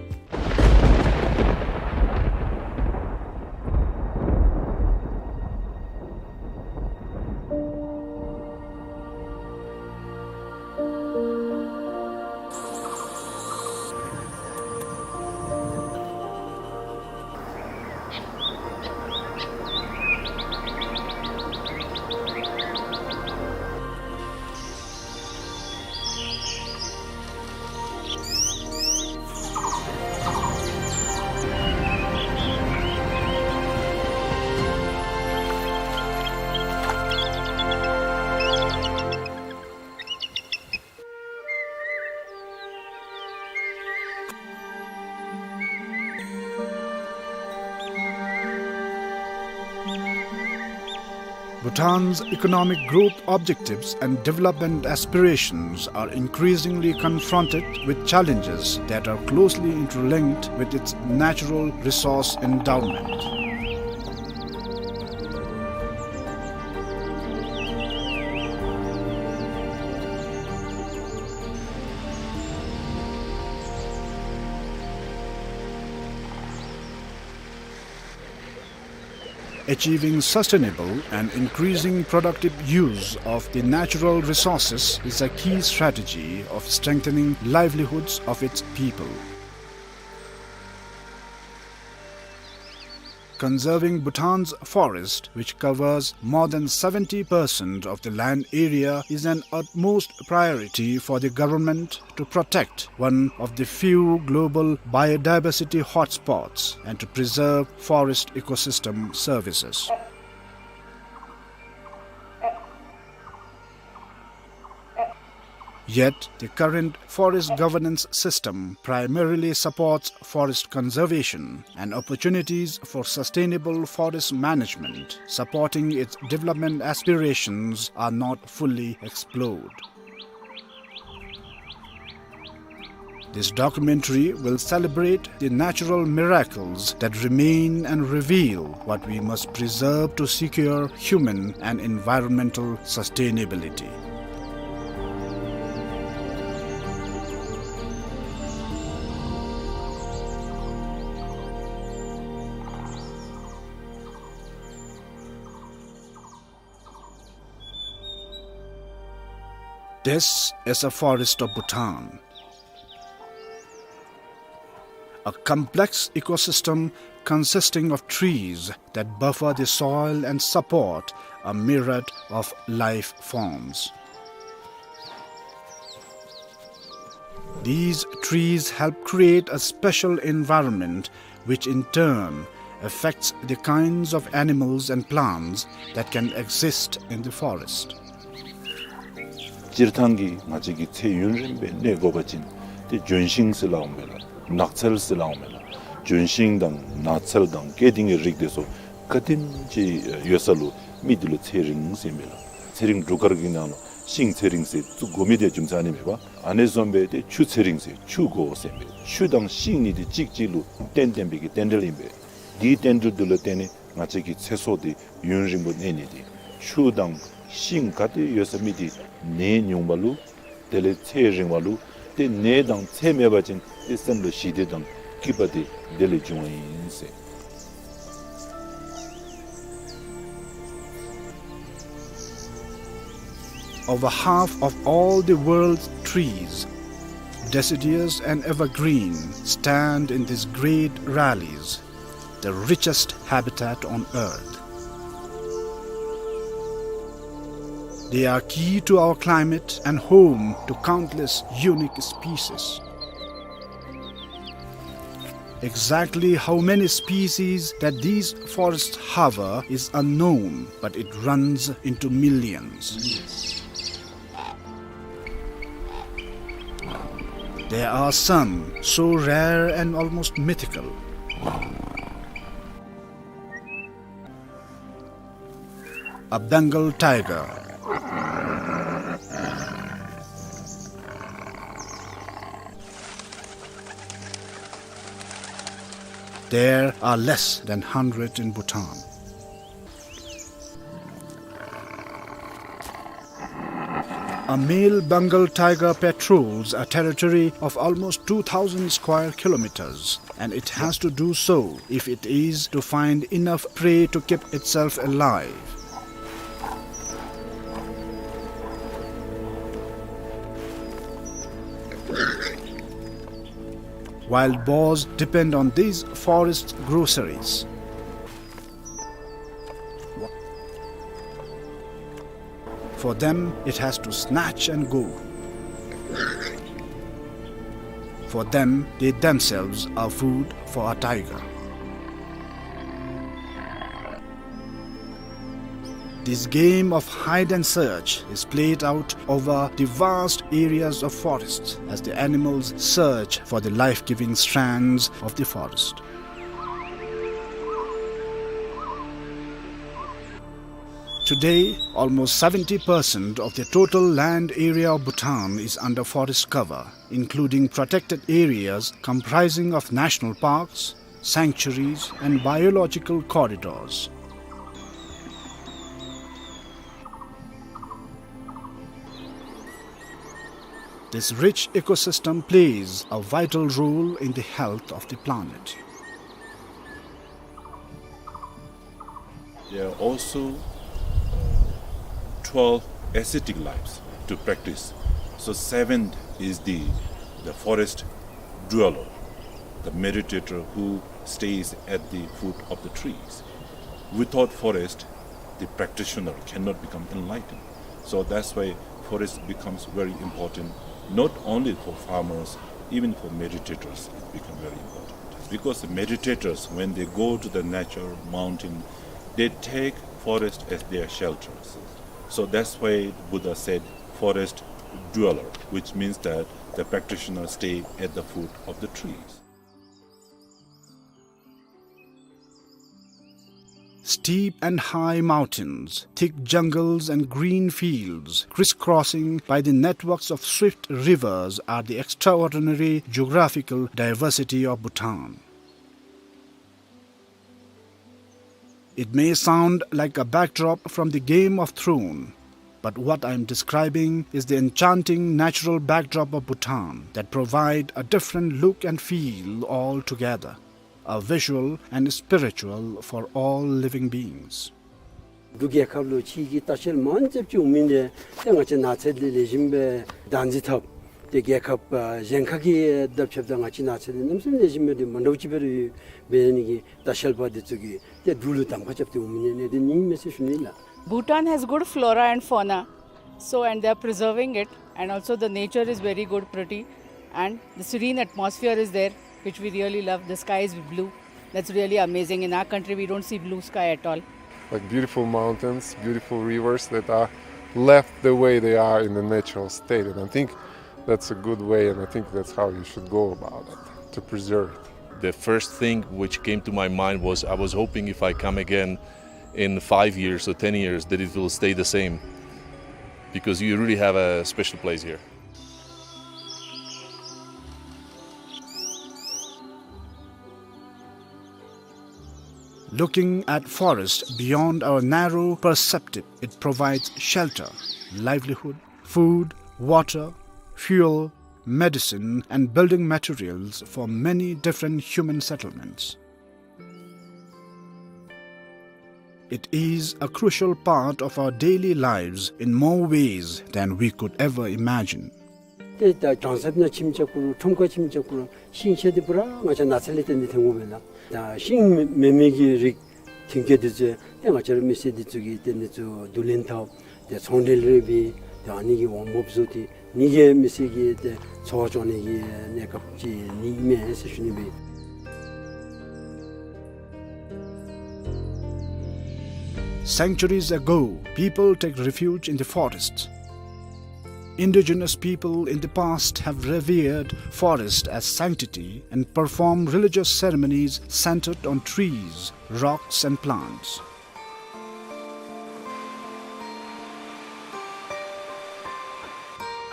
Bhutan's economic growth objectives and development aspirations are increasingly confronted with challenges that are closely interlinked with its natural resource endowment. Achieving sustainable and increasing productive use of the natural resources is a key strategy of strengthening livelihoods of its people. Conserving Bhutan's forest, which covers more than seventy percent of the land area, is an utmost priority for the government to protect one of the few global biodiversity hotspots and to preserve forest ecosystem services. Yet, the current forest governance system primarily supports forest conservation, and opportunities for sustainable forest management supporting its development aspirations are not fully explored. This documentary will celebrate the natural miracles that remain and reveal what we must preserve to secure human and environmental sustainability. This is a forest of Bhutan, a complex ecosystem consisting of trees that buffer the soil and support a myriad of life forms. These trees help create a special environment, which in turn affects the kinds of animals and plants that can exist in the forest. སྤྱིར་བཏང་གི་ང་བཅས་ཀྱི་ཚེ་ཡུན་རིང་སྦེ་གནས་དགོ་པ་ཅིན་ཏེ་ལྗོན་ཤིང་ཟེར་སླབ་འོང་མས་ལགས། ནགས་ཚལ་ཟེར་སླབ་འོང་མས་ལགས། ལྗོན་ཤིང་དང་ནགས་ཚལ་དང་སྐྱེ་ལྡན་གྱི་རིགས་དེ་ཚུ་ག་དེམ་ཅིག་ཡོད་ས་ལུ་མི་དེ་ལུ་ཚེ་རིང་ཟེར་མས་ལགས། ཚེ་རིང་འབྲུག་སྐར་གྱི་ནང་ལུ་ཤིང་ཚེ་རིང་ཟེར་བཙུགས་དགོ་མི་དེ་རྒྱུ་མཚན་ཨ་ནི་མས་པ། ཨ་ནི་བཟུམ་སྦེ་ཏེ་ཆུ་ཚེ་རིང་ཟེར་ཆུ་དགོ་ཟེར་མས། ཆུ་དང་ཤིང་གཉིས་དེ་གཅིག་གཅིག་ལུ་རྟེན་བརྟེན་པའི་གི་རྟེན་འབྲེལ་ཨིན་པས། དེའི་རྟེན་འབྲེལ་དེ་ལུ་བརྟེན་ནས་ང་བཅས་ཀྱི་ཚེ་སྲོག་དེ་ཡུན་རིང་པོ་གནས་ནི་དེ། ཆུ་དང་ཤིང་ག་ཏེ་ཡོད་ས་མི་དེ་ནད་ཉུང་བ་ལུ་དེ་ལས་ཚེ་རིང་བ་ལུ་ཏེ་ནད་དང་ཚེ་མེད་པ་ཅིན་ཏེ་སེམས་ལུ་ཞི་བདེ་དང་སྐྱིད་པ་དེ་དེ་ལས་འབྱུང་བ་ཨིན་ཟེར། Over half of all the world's trees, deciduous and evergreen, stand in these great valleys, the richest habitat on earth. They are key to our climate and home to countless unique species. Exactly how many species that these forests harbor is unknown, but it runs into millions. There are some so rare and almost mythical. A Bengal tiger. There are less than hundred in Bhutan. A male Bengal tiger patrols a territory of almost two thousand square kilometers, and it has to do so if it is to find enough prey to keep itself alive. Wild boars depend on these forest groceries. For them, it has to snatch and go. For them, they themselves are food for a tiger. This game of hide and search is played out over the vast areas of forest as the animals search for the life-giving strands of the forest. Today, almost seventy percent of the total land area of Bhutan is under forest cover, including protected areas comprising of national parks, sanctuaries, and biological corridors. This rich ecosystem plays a vital role in the health of the planet. There are also, uh, twelve ascetic lives to practice. So seventh is the, the forest dweller, the meditator who stays at the foot of the trees. Without forest, the practitioner cannot become enlightened. So that's why forest becomes very important, not only for farmers, even for meditators, it becomes very important. Because the meditators, when they go to the nature, mountain, they take forest as their shelters. So that's why Buddha said, "Forest dweller," which means that the practitioners stay at the foot of the trees. Steep and high mountains, thick jungles and green fields, crisscrossing by the networks of swift rivers, are the extraordinary geographical diversity of Bhutan. It may sound like a backdrop from the Game of Thrones, but what I am describing is the enchanting natural backdrop of Bhutan that provide a different look and feel altogether, a visual and spiritual for all living beings. འབྲུག་རྒྱལ་ཁབ་ལུ་ཕྱི་གི་ལྟ་བཤལ་མང་ཙམ་ཅིག་འོང་མི་འདི་ཏེ་ང་བཅས་ནགས་ཚལ་འདི་ལེགས་ཤོམ་སྦེ་བདག་འཛིན་འཐབ་སྟེ་རྒྱལ་ཁབ་ཨ་གཞན་ཁ་གི་དང་ཕྱདཔ་ད་ང་བཅས་ནགས་ཚལ་འདི་གནམ་མེད་ས་མེད་ལེགས་ཤོམ་སྦེ་འདི་མ་འདྲཝ་ཅིག་སྦེ་ར་ཡོད། འབད་ནི་གི་ལྟ་བཤལ་པ་འདི་ཚུ་གིས་ཏེ་འབྲུག་ལུ་གདམ་ཁ་རྐྱབ་སྟེ་འོང་མི་ཨ་ནི་འདི་ཨིན་མས་ཟེར་ཞུ་ནི་ལགས། Bhutan has good flora and fauna, so, and they are preserving it, and also the nature is very good, pretty, and the serene atmosphere is there, which we really love. The sky is blue. That's really amazing. In our country, we don't see blue sky at all. Like beautiful mountains, beautiful rivers that are left the way they are in the natural state. And I think that's a good way, and I think that's how you should go about it, to preserve it. The first thing which came to my mind was, I was hoping if I come again in five years or ten years that it will stay the same, because you really have a special place here. Looking at forest beyond our narrow perspective, it provides shelter, livelihood, food, water, fuel, medicine, and building materials for many different human settlements. It is a crucial part of our daily lives in more ways than we could ever imagine. ཏེ་ད་གྲང་ཟམ་ནང་ཁྱིམ་རྐྱབ་དགོ་རུང་ཁྲོམ་ཁར་ཁྱིམ་རྐྱབ་དགོ་རུང་ཤིང་ཆ་འདི་པུ་ར་ང་བཅས་ནགས་ཚལ་ལས་བརྟེན་ཏེ་ཐོན་དགོ་པས་ལགས། ད་ཤིང་མེན་མི་གི་རིགས་ཐོན་སྐྱེད་འདི་ཚུ་ཏེ་ང་བཅས་ར་མི་སེར་འདི་ཚུ་གིས་ཏེ་འདི་ཚུ་བསྡུ་ལེན་འཐབ་སྟེ་ཚོང་འབྲེལ་རེ་འབད་དེ་ཨ་ནི་གི་འོང་འབབ་བཟོ་སྟེ་ཨ་ནི་གིས་མི་སེར་གྱི་ཏེ་འཚོ་བ་སྐྱོང་ནི་གི་གནས་སྐབས་ཅིག་ཨིན་མས་ཟེར་ཞུ་ནི་སྦེ། Centuries ago, people take refuge in the forest. Indigenous people in the past have revered forest as sanctity and performed religious ceremonies centered on trees, rocks, and plants.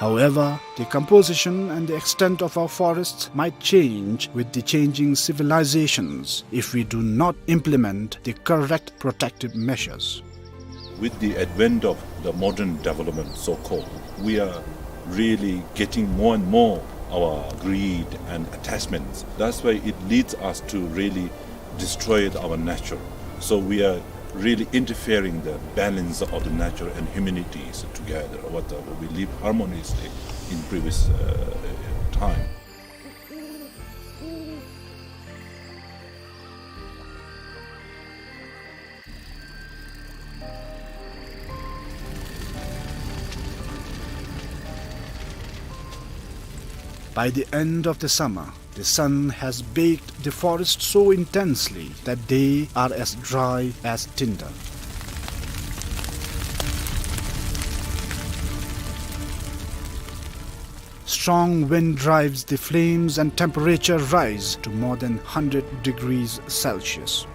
However, the composition and the extent of our forests might change with the changing civilizations if we do not implement the correct protective measures. With the advent of the modern development, so-called, we are really getting more and more our greed and attachments. That's why it leads us to really destroy our nature. So we are really interfering the balance of the nature and humanities together. What, uh, we live harmoniously in previous, uh, time. By the end of the summer, the sun has baked the forest so intensely that they are as dry as tinder. Strong wind drives the flames and temperature rise to more than hundred degrees Celsius.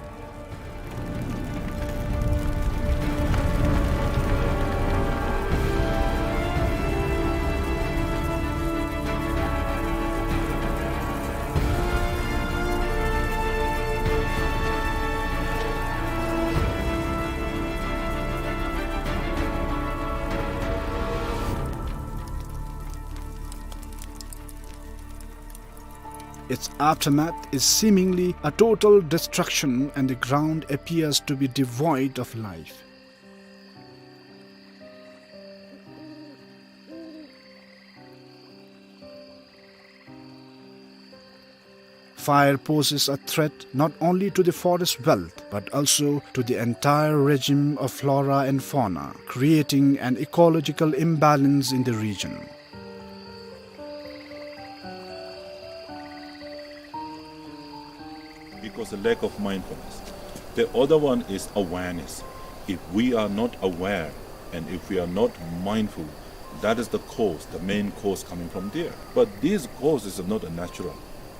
Its aftermath is seemingly a total destruction, and the ground appears to be devoid of life. Fire poses a threat not only to the forest wealth, but also to the entire regime of flora and fauna, creating an ecological imbalance in the region. Because the lack of mindfulness. The other one is awareness. If we are not aware and if we are not mindful, that is the cause, the main cause coming from there. But these causes are not a natural.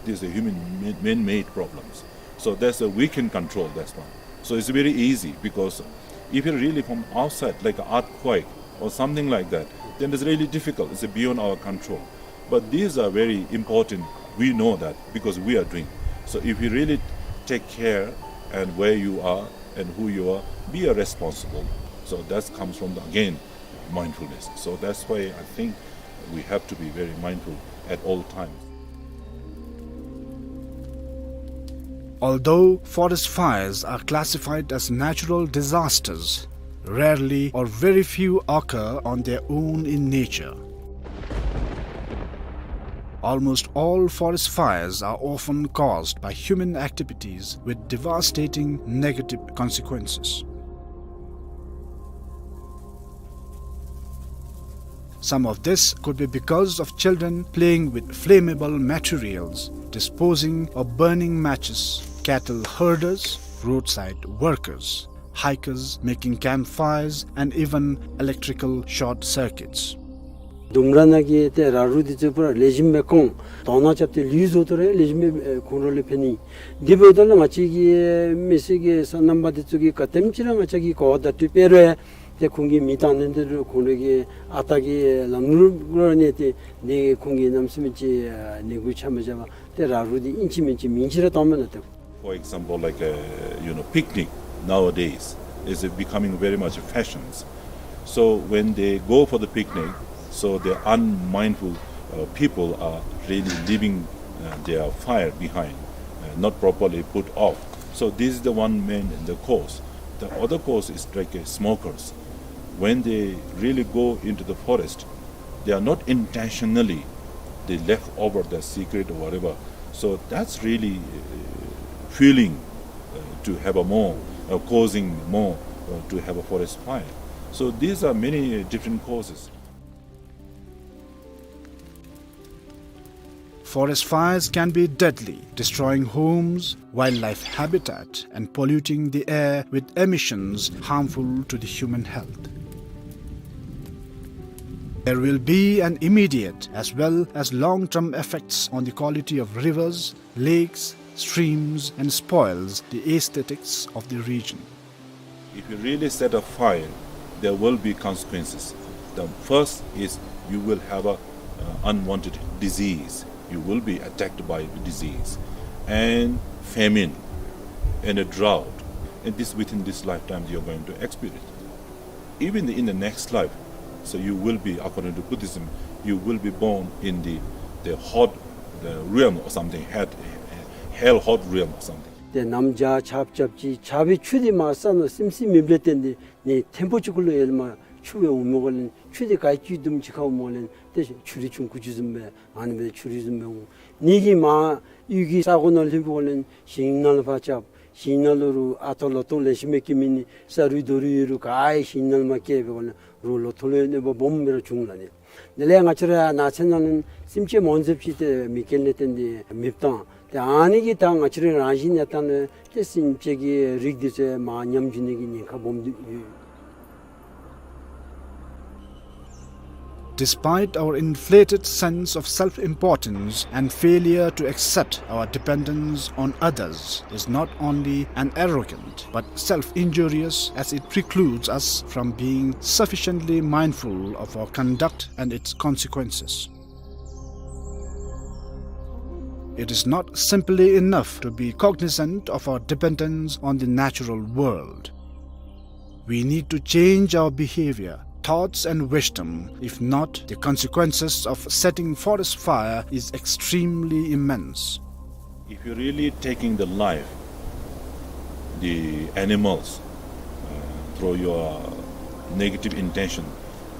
These are human ma-, man-made problems. So that's a, we can control that one. So it's very easy, because if it really from outside, like an earthquake or something like that, then it's really difficult. It's beyond our control. But these are very important. We know that because we are doing. So if you really take care and where you are and who you are, be a responsible. So that comes from the, again, mindfulness. So that's why I think we have to be very mindful at all times. Although forest fires are classified as natural disasters, rarely or very few occur on their own in nature. Almost all forest fires are often caused by human activities with devastating negative consequences. Some of this could be because of children playing with flammable materials, disposing or burning matches, cattle herders, roadside workers, hikers making campfires, and even electrical short circuits. ལྡུམ་ར་ནང་གི་ཏེ་ར་རུ་འདི་ཚུ་པུ་ར་ལེགས་ཤོམ་སྦེ་བཀོང་དོ་ན་རྐྱབ་སྟེ་ལུས་བཟོ་སྟེ་ར་ལེགས་ཤོམ་སྦེ་ཁོང་ར་ལུ་ཕན་ནི། འདི་འབདཝ་ད་ལུ་ང་བཅས་ཀྱི་མི་སེར་གྱི་སོ་ནམ་པ་འདི་ཚུ་གིས་ག་དེམ་ཅིག་ར་ང་བཅས་ཀྱིས་གོ་བརྡ་སྤྲོད་སྤེལ་རུང་ཏེ་ཁོང་གིས་མི་བཏང་ནི་འདི་རུང་ཁོང་ར་གི་ཨ་རྟག་གི་ལམ་ལུགས་ར་ནི་ཏེ་འདི་ཁོང་གིས་གནམ་མེད་ས་མེད་ཅིག་ནི་གུ་ཆ་མ་བཞག་པར་ཏེ་ར་རུ་འདི་ཨིན་ཅི་མིན་ཅི་མིན་ཅི་ར་བཏངམ་མས་ལགས། For example, like, uh, you know, picnic nowadays is becoming very much fashions. So when they go for the picnic, so the unmindful, uh, people are really leaving, uh, their fire behind, uh, not properly put off. So this is the one main, the cause. The other cause is like, uh, smokers. When they really go into the forest, they are not intentionally, they left over the cigarette or whatever. So that's really, uh, fueling, uh, to have a more, uh, causing more, uh, to have a forest fire. So these are many different causes. Forest fires can be deadly, destroying homes, wildlife habitat, and polluting the air with emissions harmful to the human health. There will be an immediate as well as long-term effects on the quality of rivers, lakes, streams, and spoils the aesthetics of the region. If you really set a fire, there will be consequences. The first is You will have a, uh, unwanted disease. You will be attacked by the disease and famine and a drought. And this, within this lifetime, you're going to experience. Even in the next life, so you will be, according to Buddhism, you will be born in the, the hot, the realm or something, hell, hell hot realm or something. ཏེ་གནམ་བྱཱར་ཆརཔ་རྐྱབ་ཅི། ཆརཔ་སྦེ་ཆུ་འདི་མར་ས་ནང་སིམ་སིམ་མེདཔ་ལས་བརྟེན་ཏེ་ནི་ཐེམ་པོ་ཅིག་གུ་ལུ་ཡར་ལས་མར་ཆུ་སྦེ་འོངམ་འགོ་ལས་ཆུ་འདི་ག་ཅི་དུམ་ཅིག་ཁར་འོངམ་འགོ་ལས་ཏེ་ཆུ་རུད་ཆུང་ཀུ་ཅིག་བཟུམ་སྦེ་ཨ་ནི་སྦེ་ཆུ་རུད་བཟུམ་སྦེ་འོང་། ནི་གི་མར་གཡུས་ཀྱི་ས་གོ་ནང་ལྷོདཔ་འགོ་ལས་ཞིང་ནང་ལུ་ཕར་རྐྱབ། ཞིང་ནང་ལུ་རུང་ཨ་ཐོ་ལོ་ཐོ་ལེ་ཤ་མི་སྐྱེ་མི་ནི་ས་རུད་རྡོ་རུད་ཡོད་རུང་ག་ཡང་ཞིང་ནང་མར་སྐྱེ་བའི་འགོ་ལས་རུང་ལོ་ཐོ་ལུ་ཡང་གནོད་པ་སྦོམ་སྦེ་ར་འབྱུང་ལགས་ནི། དེ་ལས་ང་བཅས་ར་ནགས་ཚལ་ནང་ལུ་སེམས་ཅན་མང་ཟེརཝ་ཅིག་ཏེ་མེ་རྐྱེན་ལས་བརྟེན་ཏེ་མེདཔ་བཏང་། ཏེ་ཨ་ནི་གིས་ད་ང་བཅས་རའི་རང་བཞིན་གནས་སྟངས་ལུ་ཏེ་སེམས་ཅན་གྱི་རིགས་འདི་ཚུ་མར་ཉམས་འགྱོ་ནི་གི་ཉེན་ཁ་སྦོམ་འདུག། Despite our inflated sense of self-importance and failure to accept our dependence on others is not only an arrogant but self-injurious, as it precludes us from being sufficiently mindful of our conduct and its consequences. It is not simply enough to be cognizant of our dependence on the natural world. We need to change our behavior, thoughts, and wisdom. If not, the consequences of setting forest fire is extremely immense. If you're really taking the life, the animals, uh, through your negative intention,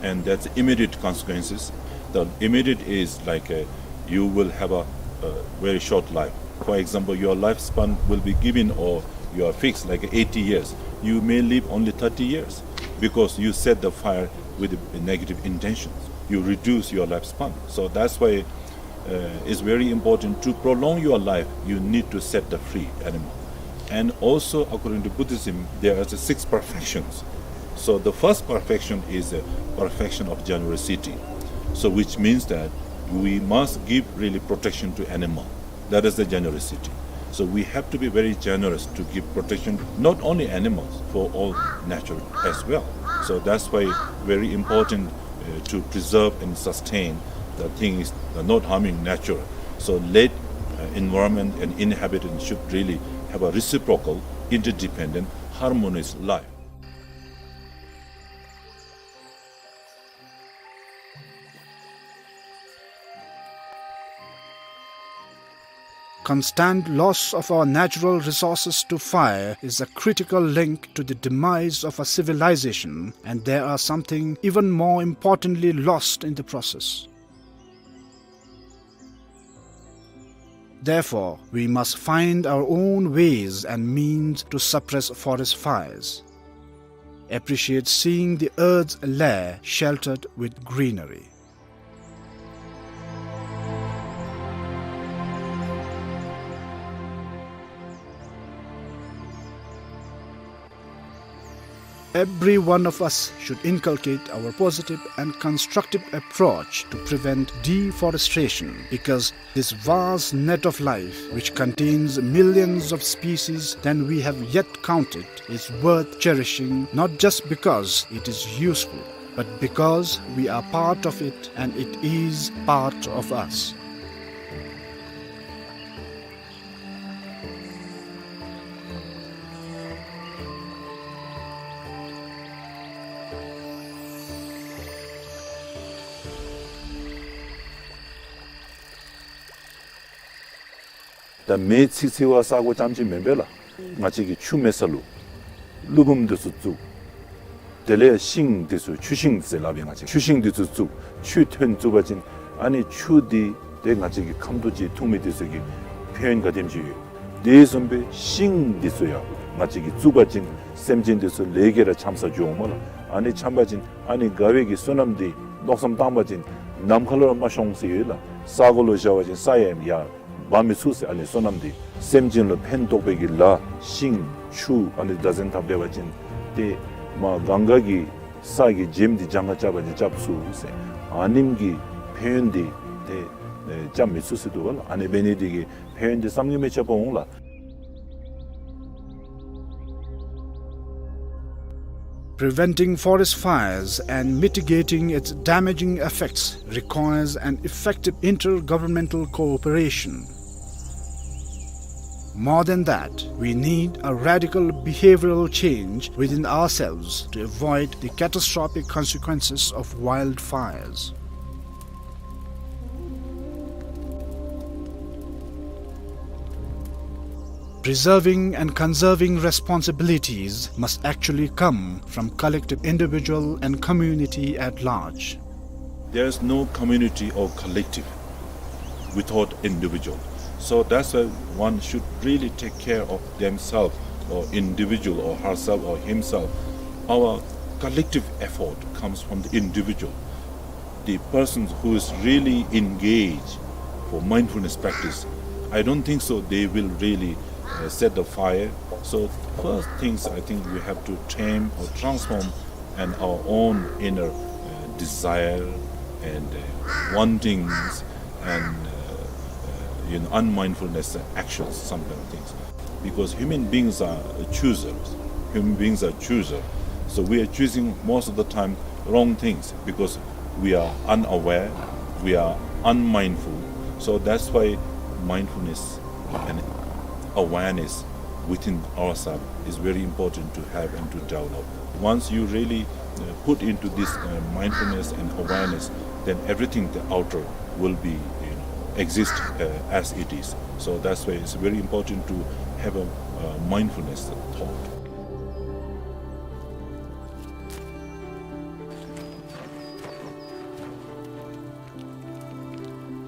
and that's immediate consequences. The immediate is like, uh, you will have a, a very short life. For example, your lifespan will be given or you are fixed like eighty years. You may live only thirty years because you set the fire with the negative intentions. You reduce your lifespan. So that's why, uh, it's very important to prolong your life. You need to set the free animal. And also, according to Buddhism, there are the six perfections. So the first perfection is a perfection of generosity. So which means that we must give really protection to animal. That is the generosity. So we have to be very generous to give protection, not only animals, for all nature as well. So that's why very important, uh, to preserve and sustain the things, the not harming nature. So let, uh, environment and inhabitants should really have a reciprocal, interdependent, harmonious life. Constant loss of our natural resources to fire is a critical link to the demise of a civilization, and there are something even more importantly lost in the process. Therefore, we must find our own ways and means to suppress forest fires. Appreciate seeing the earth's lair sheltered with greenery. Every one of us should inculcate our positive and constructive approach to prevent deforestation, because this vast net of life, which contains millions of species than we have yet counted, is worth cherishing, not just because it is useful, but because we are part of it and it is part of us. ད་མེ་འཚིག་འཚིག་པ་ས་གོ་རྐྱངམ་ཅིག་མེན་པས་ལགས། ང་བཅས་ཀྱི་ཆུ་མེད་ས་ལུ་ཀླུ་འབུམ་འདི་ཚུ་བཙུགས། དེ་ལས་ཤིང་འདི་ཚུ་ཆུ་ཤིང་ཟེར་སླབ་པས་ང་བཅས། ཆུ་ཤིང་འདི་ཚུ་བཙུགས། ཆུ་ཐོན་བཙུགས་པ་ཅིན་ཨ་ནི་ཆུ་འདི་ཏེ་ང་བཅས་ཀྱི་ཁམ་ཐོག་ཅིག་འཐུང་མི་འདི་ཚུ་གི་ཕན་ཡོན་ག་དེམ་ཅིག་ཡོད། དེ་བཟུམ་སྦེ་ཤིང་འདི་ཚུ་ཡང་ང་བཅས་ཀྱིས་བཙུགས་པ་ཅིན་སེམས་ཅན་འདི་ཚུ་ལས་ཀྱིས་ར་འཁྱམས་ས་འགྱོཝ་སྨོ་ལགས། ཨ་ནི་འཁྱམས་པ་ཅིན་ཨ་ནི་དགའ་བའི་གི་བསོད་ནམས་འདི་མནོ་བསམ་བཏང་པ་ཅིན་ནམ་མཁའ་ལུ་ར་མ་ཤོང་ཟེར་ཡོད་ལགས། ས་གོ་ལུ་བཞག་པ་ཅིན་ས་ཡང་ཡར་འབག་མི་ཚུགས་ཟེར། ཨ་ནི་བསོད་ནམས་འདི་སེམས་ཅན་ལུ་ཕན་ཐོགས་པའི་གི་ལཱ་ཤིང་ཆུ་ཨ་ནི་བདག་འཛིན་འཐབ་སྡོད་པ་ཅིན་ཏེ་མར་གངྒཱ་གི་ས་གི་བྱེམ་འདི་གྱངས་ཁ་རྐྱབ་པ་ཅིན་རྐྱབ་ཚུགས་ཟེར། ཨ་ནེམ་གི་ཕན་ཡོན་འདི་ཏེ་ཨེ་རྐྱབ་མི་ཚུགས་ཟེར་འདུག་པ་ལགས། ཨ་ནི་འབད་ནི་འདི་གིས་ཕན་ཡོན་འདི་བསམ་གྱིས་མི་ཁྱབ་པ་འོང་ལགས། Preventing forest fires and mitigating its damaging effects requires an effective intergovernmental cooperation. More than that, we need a radical behavioral change within ourselves to avoid the catastrophic consequences of wildfires. Preserving and conserving responsibilities must actually come from collective individual and community at large. There is no community or collective without individual. So that's why one should really take care of themselves or individual or herself or himself. Our collective effort comes from the individual. The person who is really engaged for mindfulness practice, I don't think so they will really uh, set the fire. So first things I think we have to tame or transform and our own inner uh, desire and uh, wantings and uh, uh, you know, unmindfulness actions, some kind of things. Because human beings are choosers. Human beings are choosers. So we are choosing most of the time wrong things because we are unaware, we are unmindful. So that's why mindfulness and awareness within ourselves is very important to have and to develop. Once you really uh, put into this uh, mindfulness and awareness, then everything the outer will be, you know, exist uh, as it is. So that's why it's very important to have a uh, mindfulness thought.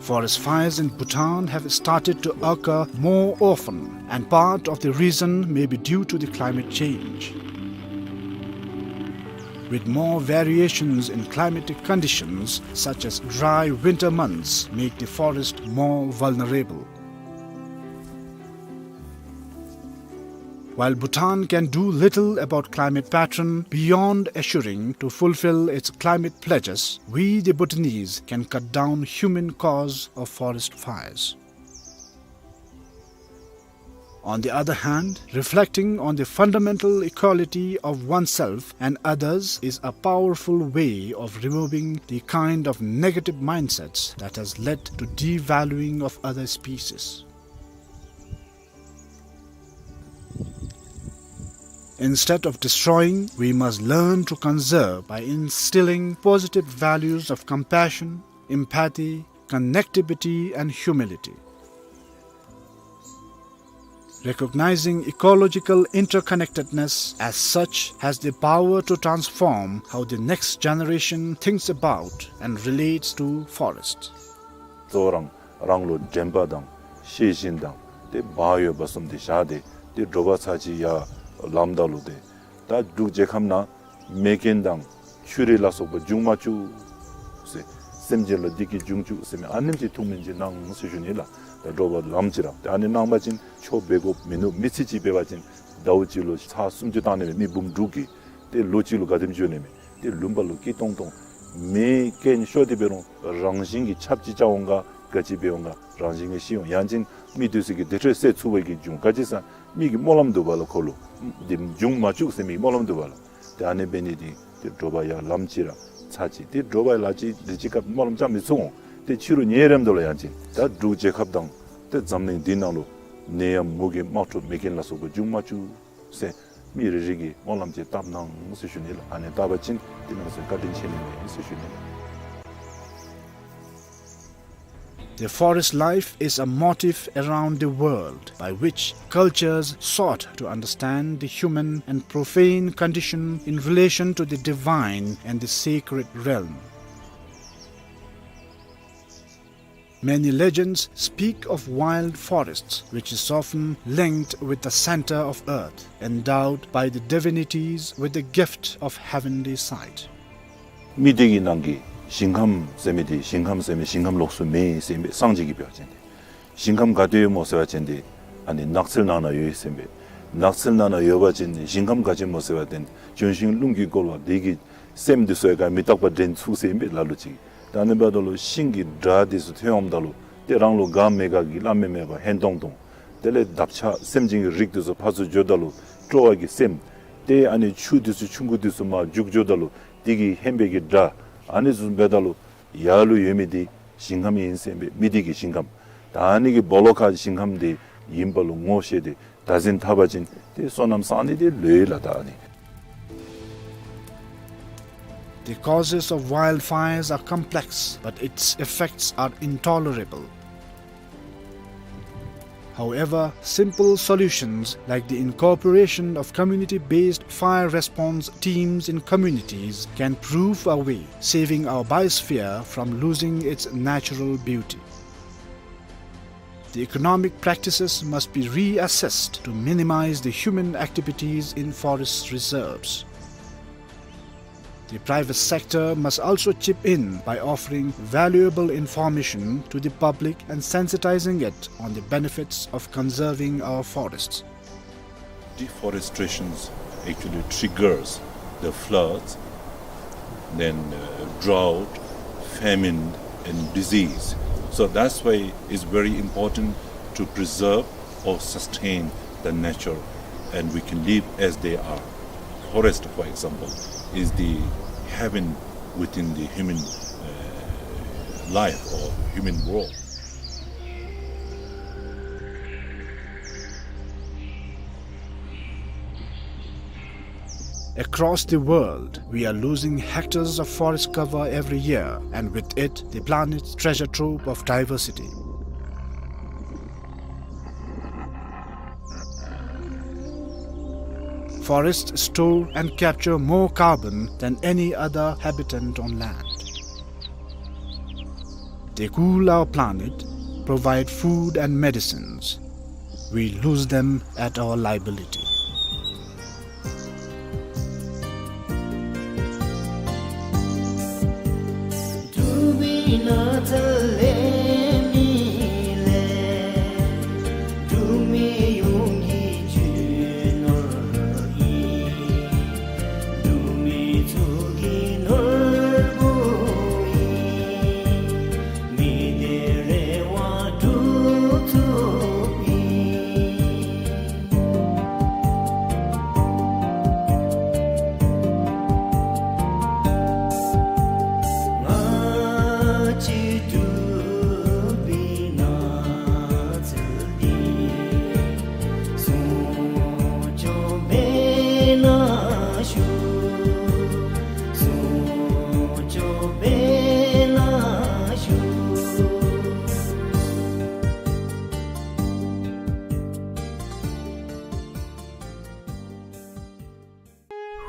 Forest fires in Bhutan have started to occur more often, and part of the reason may be due to the climate change. With more variations in climatic conditions, such as dry winter months, make the forest more vulnerable. While Bhutan can do little about climate pattern beyond assuring to fulfill its climate pledges, we the Bhutanese can cut down human cause of forest fires. On the other hand, reflecting on the fundamental equality of oneself and others is a powerful way of removing the kind of negative mindsets that has led to devaluing of other species. Instead of destroying, we must learn to conserve by instilling positive values of compassion, empathy, connectivity, and humility. Recognizing ecological interconnectedness as such has the power to transform how the next generation thinks about and relates to forests. གཙོ་བོ་རང་རང་ལུ་དྲན་པ་དང་ཤེས་བཞིན་དང་ཏེ་བག་ཡོད་པ་གསུམ་དེ་བཞག་སྟེ་ཏེ་དྲོ་པ་ཚར་གཅིག་ཡར་ལངམ་ད་ལུ་ཏེ་ད་འབྲུག་རྒྱལ་ཁབ་ནང་མེ་རྐྱེན་དང་ཆུ་རུད་ལ་སོགས་པ་འབྱུང་མ་བཅུག་ཟེར། སེམས་ཅན་ལུ་བདེ་སྐྱིད་འབྱུང་བཅུག་ཟེར་མི་ཨ་ནེམ་ཅིག་ཐུགས་སྨོན་ཅིག་གནང་ཟེར་ཞུ་ནི་ལགས། ད་དྲོ་པ་ལངམ་ཅིག་ར་ཏེ་ཨ་ནི་གནང་པ་ཅིན་ཆོ་འབད་དགོཔ་མིན་ནུག། མི་ཚེ་གཅིག་འབད་བ་ཅིན་ཟླཝ་གཅིག་ལུ་ཚར་སུམ་ཅུ་བཏང་ནི་མེད། མི་འབུམ་དྲུག་གིས་ཏེ་ལོ་གཅིག་ལུ་ག་དེམ་འགྱོ་ནི་མས། ཏེ་ལུང་པ་ལུ་སྐྱིད་ཏོང་ཏོ། མེ་རྐྱེན་ཤོར་ཏེ་འབད་རུང་རང་བཞིན་གྱིས་ཆརཔ་ཅིག་རྐྱབ་འོང་ག་ག་ཅི་འབད་འོང་ག་རང་བཞིན་གྱིས་ཤི་འོང་། ཡང་ཅིན་མི་དེ་ཚུ་གིས་དེ་འཕྲོ་སེལ་ཚུགས་པའི་གི་འབྱུང་། ག་ཅི་ཟེར་མི་གི་སྨོན་ལམ་འདུག་པ་ལགས། ཁོ་ལུ་འདི་འབྱུང་མ་བཅུག་ཟེར་མི་གི་སྨོན་ལམ་འདུག་པ་ལགས། ཏེ་ཨ་ནི་འབད་ནི་འདི་ཏེ་དྲོ་པ་ཡར་ལངམ་ཅིག་ར་ཚར་གཅིག་ཏེ་དྲོ་པ་ལ་ཅིག་དེ་ཅིག་སྐབས་སྨོན་ལམ་རྐྱབ་མི་ཚུགས་འོང་། ཏེ་ཕྱི་རུ་ཉལ་རནམ་ད་ལུ་ཡང་ཅིན་ད་འབྲུག་རྒྱལ་ཁབ་དང་ཏེ་འཛམ་གླིང་འདི་ནང་ལུ་ནད་ཡམས་མུ་གེ་དམག་འཁྲུག་མེ་རྐྱེན་ལ་སོགས་པ་འབྱུང་མ་བཅུག་ཟེར་མི་རེ་རེ་གིས་སྨོན་ལམ་ཅིག་བཏབ་གནང་ཟེར་ཞུ་ནི་ལགས། ཨ་ནི་བཏབ་པ་ཅིན་ཏེ་ང་བཅས་བཀའ་དྲིན་ཆེ་ནི་མས་ཟེར་ཞུ་ནི་ལགས། The forest life is a motif around the world by which cultures sought to understand the human and profane condition in relation to the divine and the sacred realm. Many legends speak of wild forests, which is often linked with the center of earth, endowed by the divinities with the gift of heavenly sight. མི་སྡེ་གི་ནང་གི་ཞིང་ཁམས་ཟེར་མི་འདི་ཞིང་ཁམས་ཟེར་མི་ཞིང་ཁམས་ལོགས་སུ་མེད་ཟེར་མི་སངས་རྒྱས་ཀྱིས་འབད་བ་ཅིན་ཏེ་ཞིང་ཁམས་ག་ཏེ་ཡོད་སྨོ་ཟེར་བ་ཅིན་ཏེ་ཨ་ནི་ནགས་ཚལ་ནང་ན་ཡོད་ཟེར་མས། ནགས་ཚལ་ནང་ན་ཡོད་པ་ཅིན་ཞིང་ཁམས་ག་ཅི་སྨོ་ཟེར་བ་ཅིན་ལྗོན་ཤིང་རླུང་གིས་བསྐོར་བ་དེ་གིས་སེམས་འདི་ཚུ་ཡང་ག་མི་རྟག་པ་འདྲེན་ཚུགས་ཟེར་མས་ལ་ལུ་ཅིག། ད་ཨ་ནི་འབདཝ་ད་ལུ་ཤིང་གི་སྒྲ་འདི་ཚུ་ཐོན་འོངམ་ད་ལུ་ཏེ་རང་ལུ་དགའ་མི་དགའ་གི་བླ་མེད་མེད་པ་ཧན་ཏོང་ཏོ། དེ་ལས་འདབ་ཆགས་སེམས་ཅན་གྱི་རིགས་འདི་ཚུ་ཕར་ཚུར་འགྱོཝ་ད་ལུ་སྤྲོ་བ་གི་སེམས། ཏེ་ཨ་ནི་ཆུ་འདི་ཚུ་ཆུང་ཀུ་འདི་ཚུ་མར་རྒྱུག་འགྱོཝ་ད་ལུ་དེ་གིས་ཧན་སྦེ་གི་སྒྲ་ཨ་ནི་བཟུམ་འབདཝ་ད་ལུ་ཡར་ལུ་ཡོད་མི་འདི་ཞིང་ཁམས་ཨིན་ཟེར་ཨིན་པས། མི་སྡེ་གི་ཞིང་ཁམས། ད་ཨ་ནི་གི་སྦོ་ལོགས་ཁར་ཞིང་ཁམས་འདི་ཨིནམ་ལུ་ངོ་ཤེས་ཏེ་བདག་འཛིན་འཐབ་པ་ཅིན་ཏེ་སོ་ནམ་བསག་ནི་འདི་ལོས་ལགས། ད་ཨ་ནི། The causes of wildfires are complex, but its effects are intolerable. However, simple solutions like the incorporation of community-based fire response teams in communities can prove a way, saving our biosphere from losing its natural beauty. The economic practices must be reassessed to minimize the human activities in forest reserves. The private sector must also chip in by offering valuable information to the public and sensitizing it on the benefits of conserving our forests. Deforestation actually triggers the floods, then, uh, drought, famine, and disease. So that's why it's very important to preserve or sustain the nature, and we can live as they are. Forest, for example, is the heaven within the human, uh, life or human world. Across the world, we are losing hectares of forest cover every year, and with it, the planet's treasure trove of diversity. Forests store and capture more carbon than any other habitant on land. They cool our planet, provide food and medicines. We lose them at our liability.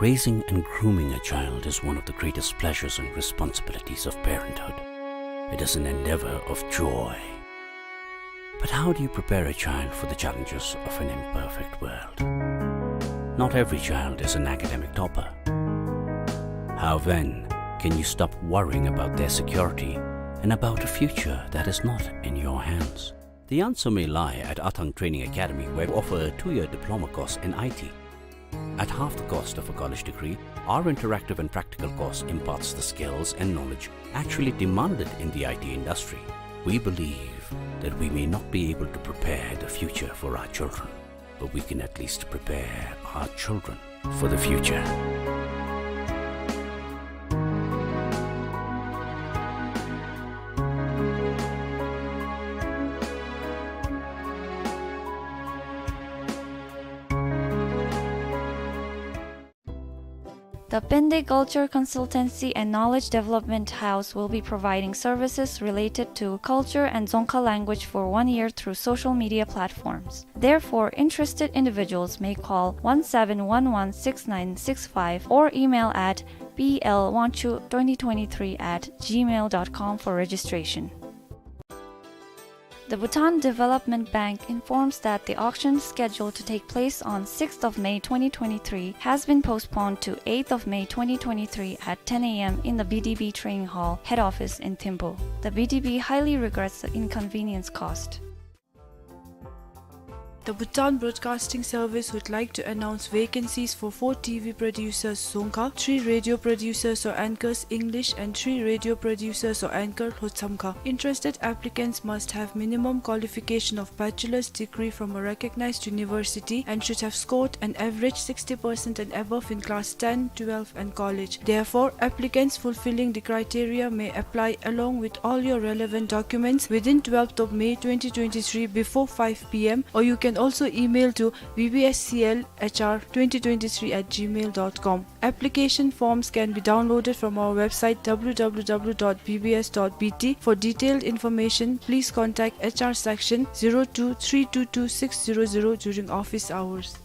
Raising and grooming a child is one of the greatest pleasures and responsibilities of parenthood. It is an endeavor of joy. But how do you prepare a child for the challenges of an imperfect world? Not every child is an academic topper. How then can you stop worrying about their security and about a future that is not in your hands? The answer may lie at Athang Training Academy, where we offer a two-year diploma course in I T. At half the cost of a college degree, our interactive and practical course imparts the skills and knowledge actually demanded in the I T industry. We believe that we may not be able to prepare the future for our children, but we can at least prepare our children for the future. The Pende Culture Consultancy and Knowledge Development House will be providing services related to culture and Dzongkha language for one year through social media platforms. Therefore, interested individuals may call one seven one one six nine six five or email at P L Wangchuk twenty twenty-three at gmail dot com for registration. The Bhutan Development Bank informs that the auction scheduled to take place on sixth of May twenty twenty-three has been postponed to eighth of May twenty twenty-three at ten A M in the B D B Training Hall, head office in Thimphu. The B D B highly regrets the inconvenience caused. The Bhutan Broadcasting Service would like to announce vacancies for four T V producers Dzongkha, three radio producers or anchors English, and three radio producers or anchor Lhotsamkha. Interested applicants must have minimum qualification of bachelor's degree from a recognized university and should have scored an average sixty percent and above in class ten, twelve, and college. Therefore, applicants fulfilling the criteria may apply along with all your relevant documents within twelfth of May twenty twenty-three before five P M, or you can also email to B B S C L H R twenty twenty-three at gmail dot com. Application forms can be downloaded from our website, W W W dot B B S dot B T. For detailed information, please contact H R section zero two three two two six zero zero during office hours.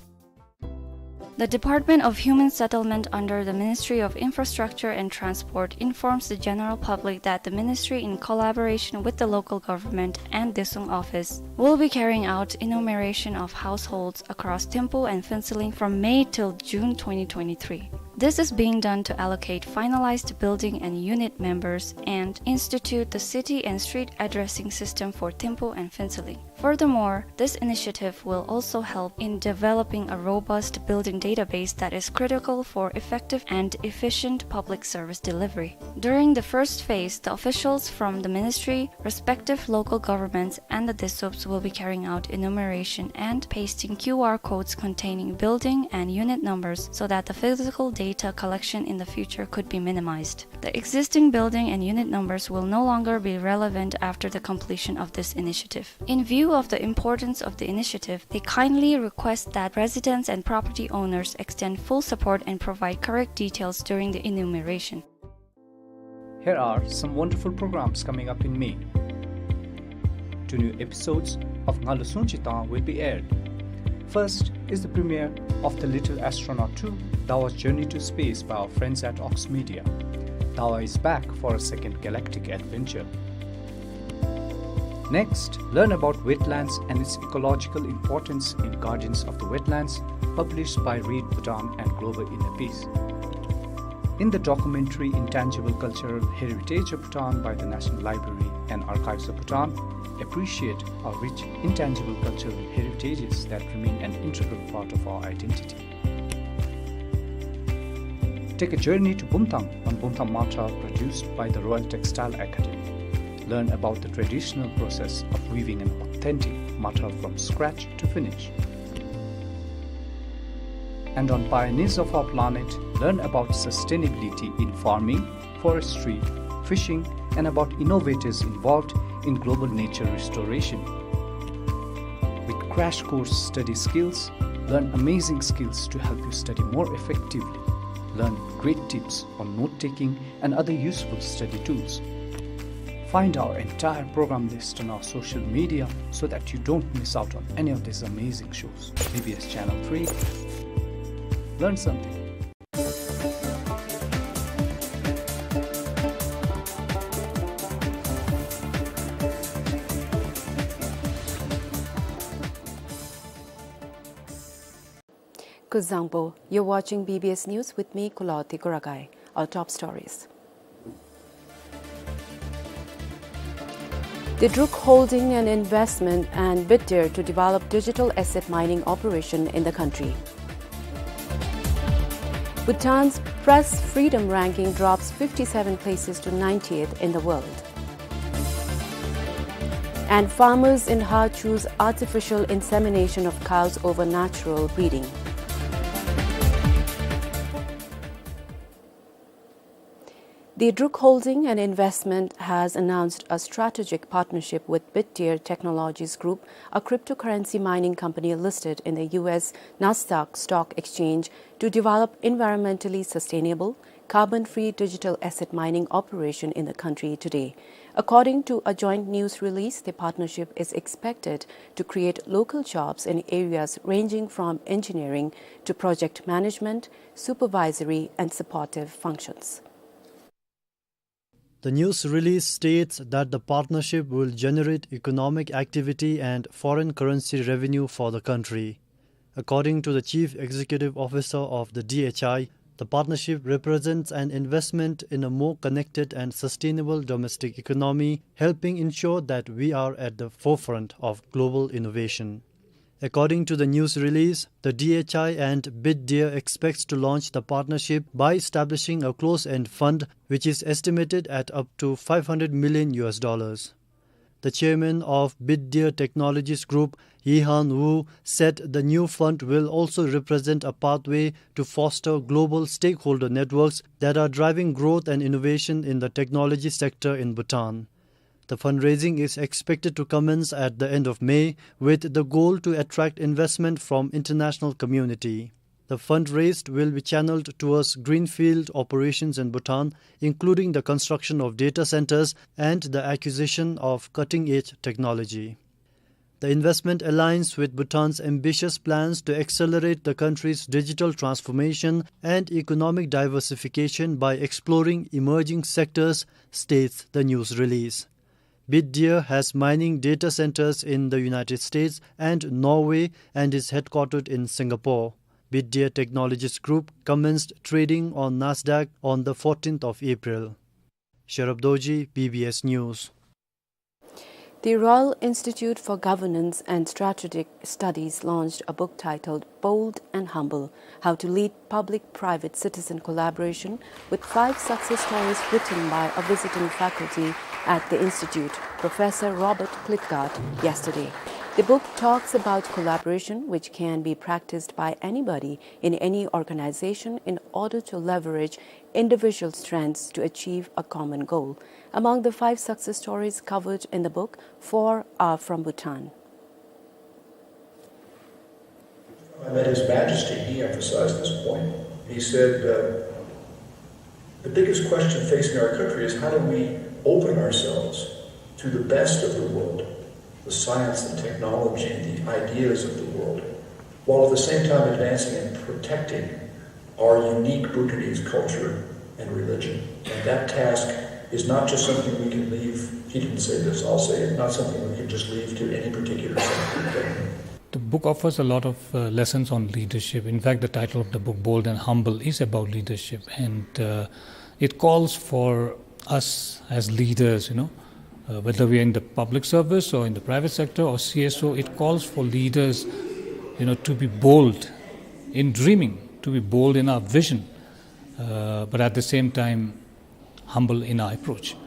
The Department of Human Settlement under the Ministry of Infrastructure and Transport informs the general public that the ministry, in collaboration with the local government and Dissung office, will be carrying out enumeration of households across Thimphu and Phuentsholing from May till June twenty twenty-three. This is being done to allocate finalized building and unit numbers and institute the city and street addressing system for Thimphu and Phuentsholing. Furthermore, this initiative will also help in developing a robust building database that is critical for effective and efficient public service delivery. During the first phase, the officials from the ministry, respective local governments, and the DISUPs will be carrying out enumeration and pasting Q R codes containing building and unit numbers so that the physical data collection in the future could be minimized. The existing building and unit numbers will no longer be relevant after the completion of this initiative. In view of the importance of the initiative, they kindly request that residents and property owners extend full support and provide correct details during the enumeration. Here are some wonderful programs coming up in May. Two new episodes of Ngalo Sungchi Tang will be aired. First is the premiere of The Little Astronaut two, Dawa's Journey to Space by our friends at Ox Media. Dawa is back for a second galactic adventure. Next, learn about wetlands and its ecological importance in Guardians of the Wetlands, published by Read Bhutan and Global Inner Peace. In the documentary Intangible Cultural Heritage of Bhutan by the National Library and Archives of Bhutan, appreciate our rich intangible cultural heritages that remain an integral part of our identity. Take a journey to Bumthang on Bumthang Matra, produced by the Royal Textile Academy. Learn about the traditional process of weaving an authentic matra from scratch to finish. And on Pioneers of Our Planet, learn about sustainability in farming, forestry, fishing, and about innovators involved in global nature restoration. With crash course study skills, learn amazing skills to help you study more effectively. Learn great tips on note-taking and other useful study tools. Find our entire program list on our social media so that you don't miss out on any of these amazing shows. B B S Channel three. Learn something. Kuzuzangpo, you're watching B B S News with me, Kulaoti Kuragai. Our top stories. Dideruk Holding an investment and Bitdeer to develop digital asset mining operation in the country. Bhutan's press freedom ranking drops fifty-seven places to ninetieth in the world. And farmers in Ha choose artificial insemination of cows over natural breeding. Dideruk Holding an investment has announced a strategic partnership with Bitdeer Technologies Group, a cryptocurrency mining company listed in the U S Nasdaq Stock Exchange, to develop environmentally sustainable, carbon-free digital asset mining operation in the country today. According to a joint news release, the partnership is expected to create local jobs in areas ranging from engineering to project management, supervisory and supportive functions. The news release states that the partnership will generate economic activity and foreign currency revenue for the country. According to the Chief Executive Officer of the D H I, the partnership represents an investment in a more connected and sustainable domestic economy, helping ensure that we are at the forefront of global innovation. According to the news release, the D H I and Bit Dear expects to launch the partnership by establishing a closed-end fund, which is estimated at up to five hundred million U S dollars. The chairman of Bit Dear Technologies Group, Yihan Wu, said the new fund will also represent a pathway to foster global stakeholder networks that are driving growth and innovation in the technology sector in Bhutan. The fundraising is expected to commence at the end of May, with the goal to attract investment from international community. The fund raised will be channeled towards greenfield operations in Bhutan, including the construction of data centers and the acquisition of cutting-edge technology. The investment aligns with Bhutan's ambitious plans to accelerate the country's digital transformation and economic diversification by exploring emerging sectors, states the news release. Bit Dear has mining data centers in the United States and Norway and is headquartered in Singapore. Bit Dear Technologies Group commenced trading on Nasdaq on the fourteenth of April. Sherab Dorji, B B S News. The Royal Institute for Governance and Strategic Studies launched a book titled Bold and Humble: How to Lead Public-Private Citizen Collaboration, with five success stories written by a visiting faculty at the institute, Professor Robert Klitgaard, yesterday. The book talks about collaboration, which can be practiced by anybody in any organization in order to leverage individual strengths to achieve a common goal. Among the five success stories covered in the book, four are from Bhutan. I met His Majesty, he emphasized this point. He said, uh, "The biggest question facing our country is how do we open ourselves to the best of the world, the science and technology and the ideas of the world, while at the same time advancing and protecting our unique Bhutanese culture and religion. And that task is not just something we can leave," he didn't say this, I'll say it, "not something we can just leave to any particular sect." The book offers a lot of, uh, lessons on leadership. In fact, the title of the book, Bold and Humble, is about leadership. And, uh, it calls for us as leaders, you know, uh, whether we are in the public service or in the private sector or C S O, it calls for leaders, you know, to be bold in dreaming, to be bold in our vision, uh, but at the same time, humble in our approach.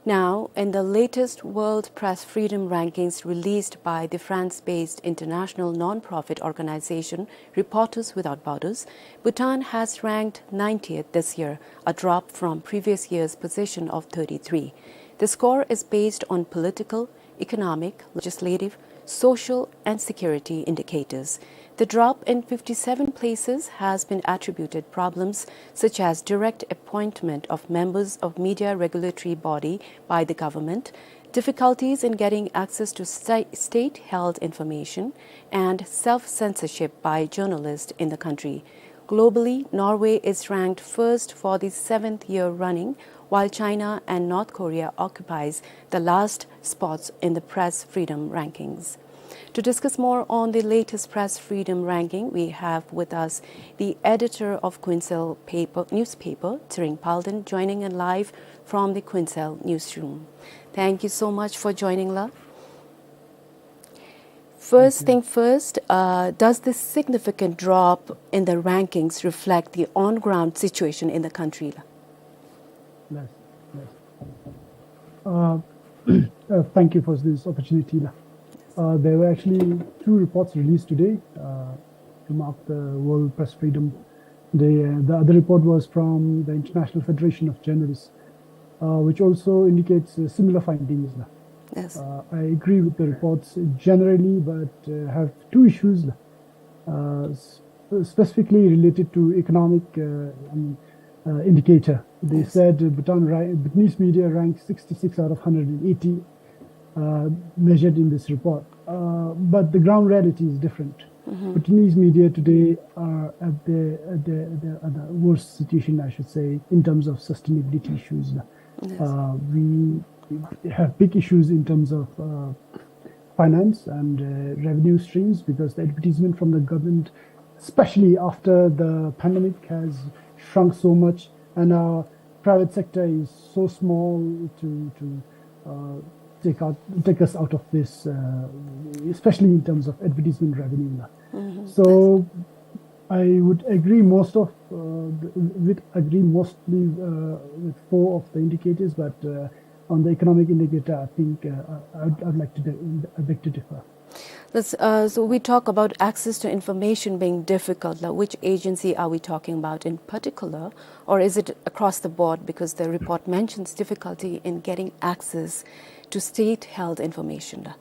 Now, in the latest World Press Freedom Rankings released by the France-based international non-profit organization Reporters Without Borders, Bhutan has ranked ninetieth this year, a drop from previous year's position of thirty-three. The score is based on political, economic, legislative, social, and security indicators. The drop in fifty-seven places has been attributed problems such as direct appointment of members of media regulatory body by the government, difficulties in getting access to sta-, state-held information, and self-censorship by journalists in the country. Globally, Norway is ranked first for the seventh year running, while China and North Korea occupies the last spots in the press freedom rankings. To discuss more on the latest press freedom ranking, we have with us the editor of Kwinsel paper, newspaper, Tshering Palden, joining in live from the Kwinsel newsroom. Thank you so much for joining, la. First thing first, uh, does this significant drop in the rankings reflect the on-ground situation in the country, la? Yes, yes. Uh, uh, thank you for this opportunity, la. Uh, there were actually two reports released today, uh, to mark the World Press Freedom Day. Uh, the other report was from the International Federation of Journalists, uh, which also indicates, uh, similar findings, la. Yes. Uh, I agree with the reports generally, but, uh, have two issues, la. Uh, s-, specifically related to economic, uh, I mean, uh, indicator. They said, uh, Bhutan ra-, Bhutanese media ranked sixty-six out of hundred and eighty, uh, measured in this report. Uh, but the ground reality is different. Bhutanese media today are at the, at the, at the, at the worst situation, I should say, in terms of sustainability issues. Yes. Uh, we have big issues in terms of, uh, finance and, uh, revenue streams, because the advertisement from the government, especially after the pandemic, has shrunk so much, and our private sector is so small to, to, uh, take out, take us out of this, uh, especially in terms of advertisement revenue. So I would agree most of, uh, the, with, agree mostly, uh, with four of the indicators, but, uh, on the economic indicator, I think, uh, I, I'd, I'd like to di-, I beg to differ. Let's, uh, so we talk about access to information being difficult. Like, which agency are we talking about in particular, or is it across the board? Because the report mentions difficulty in getting access to state-held information.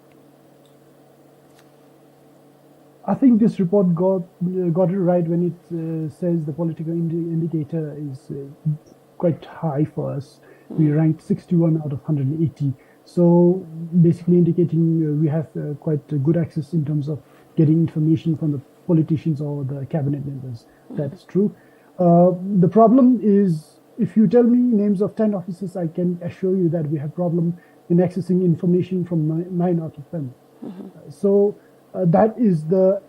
I think this report got, uh, got it right when it, uh, says the political indi-, indicator is, uh, quite high for us. We ranked sixty-one out of hundred eighty. So basically indicating, uh, we have, uh, quite a good access in terms of getting information from the politicians or the cabinet members. That's true. Uh, the problem is, if you tell me names of ten offices, I can assure you that we have problem in accessing information from ni-, nine out of ten. Uh, so, uh, that is the,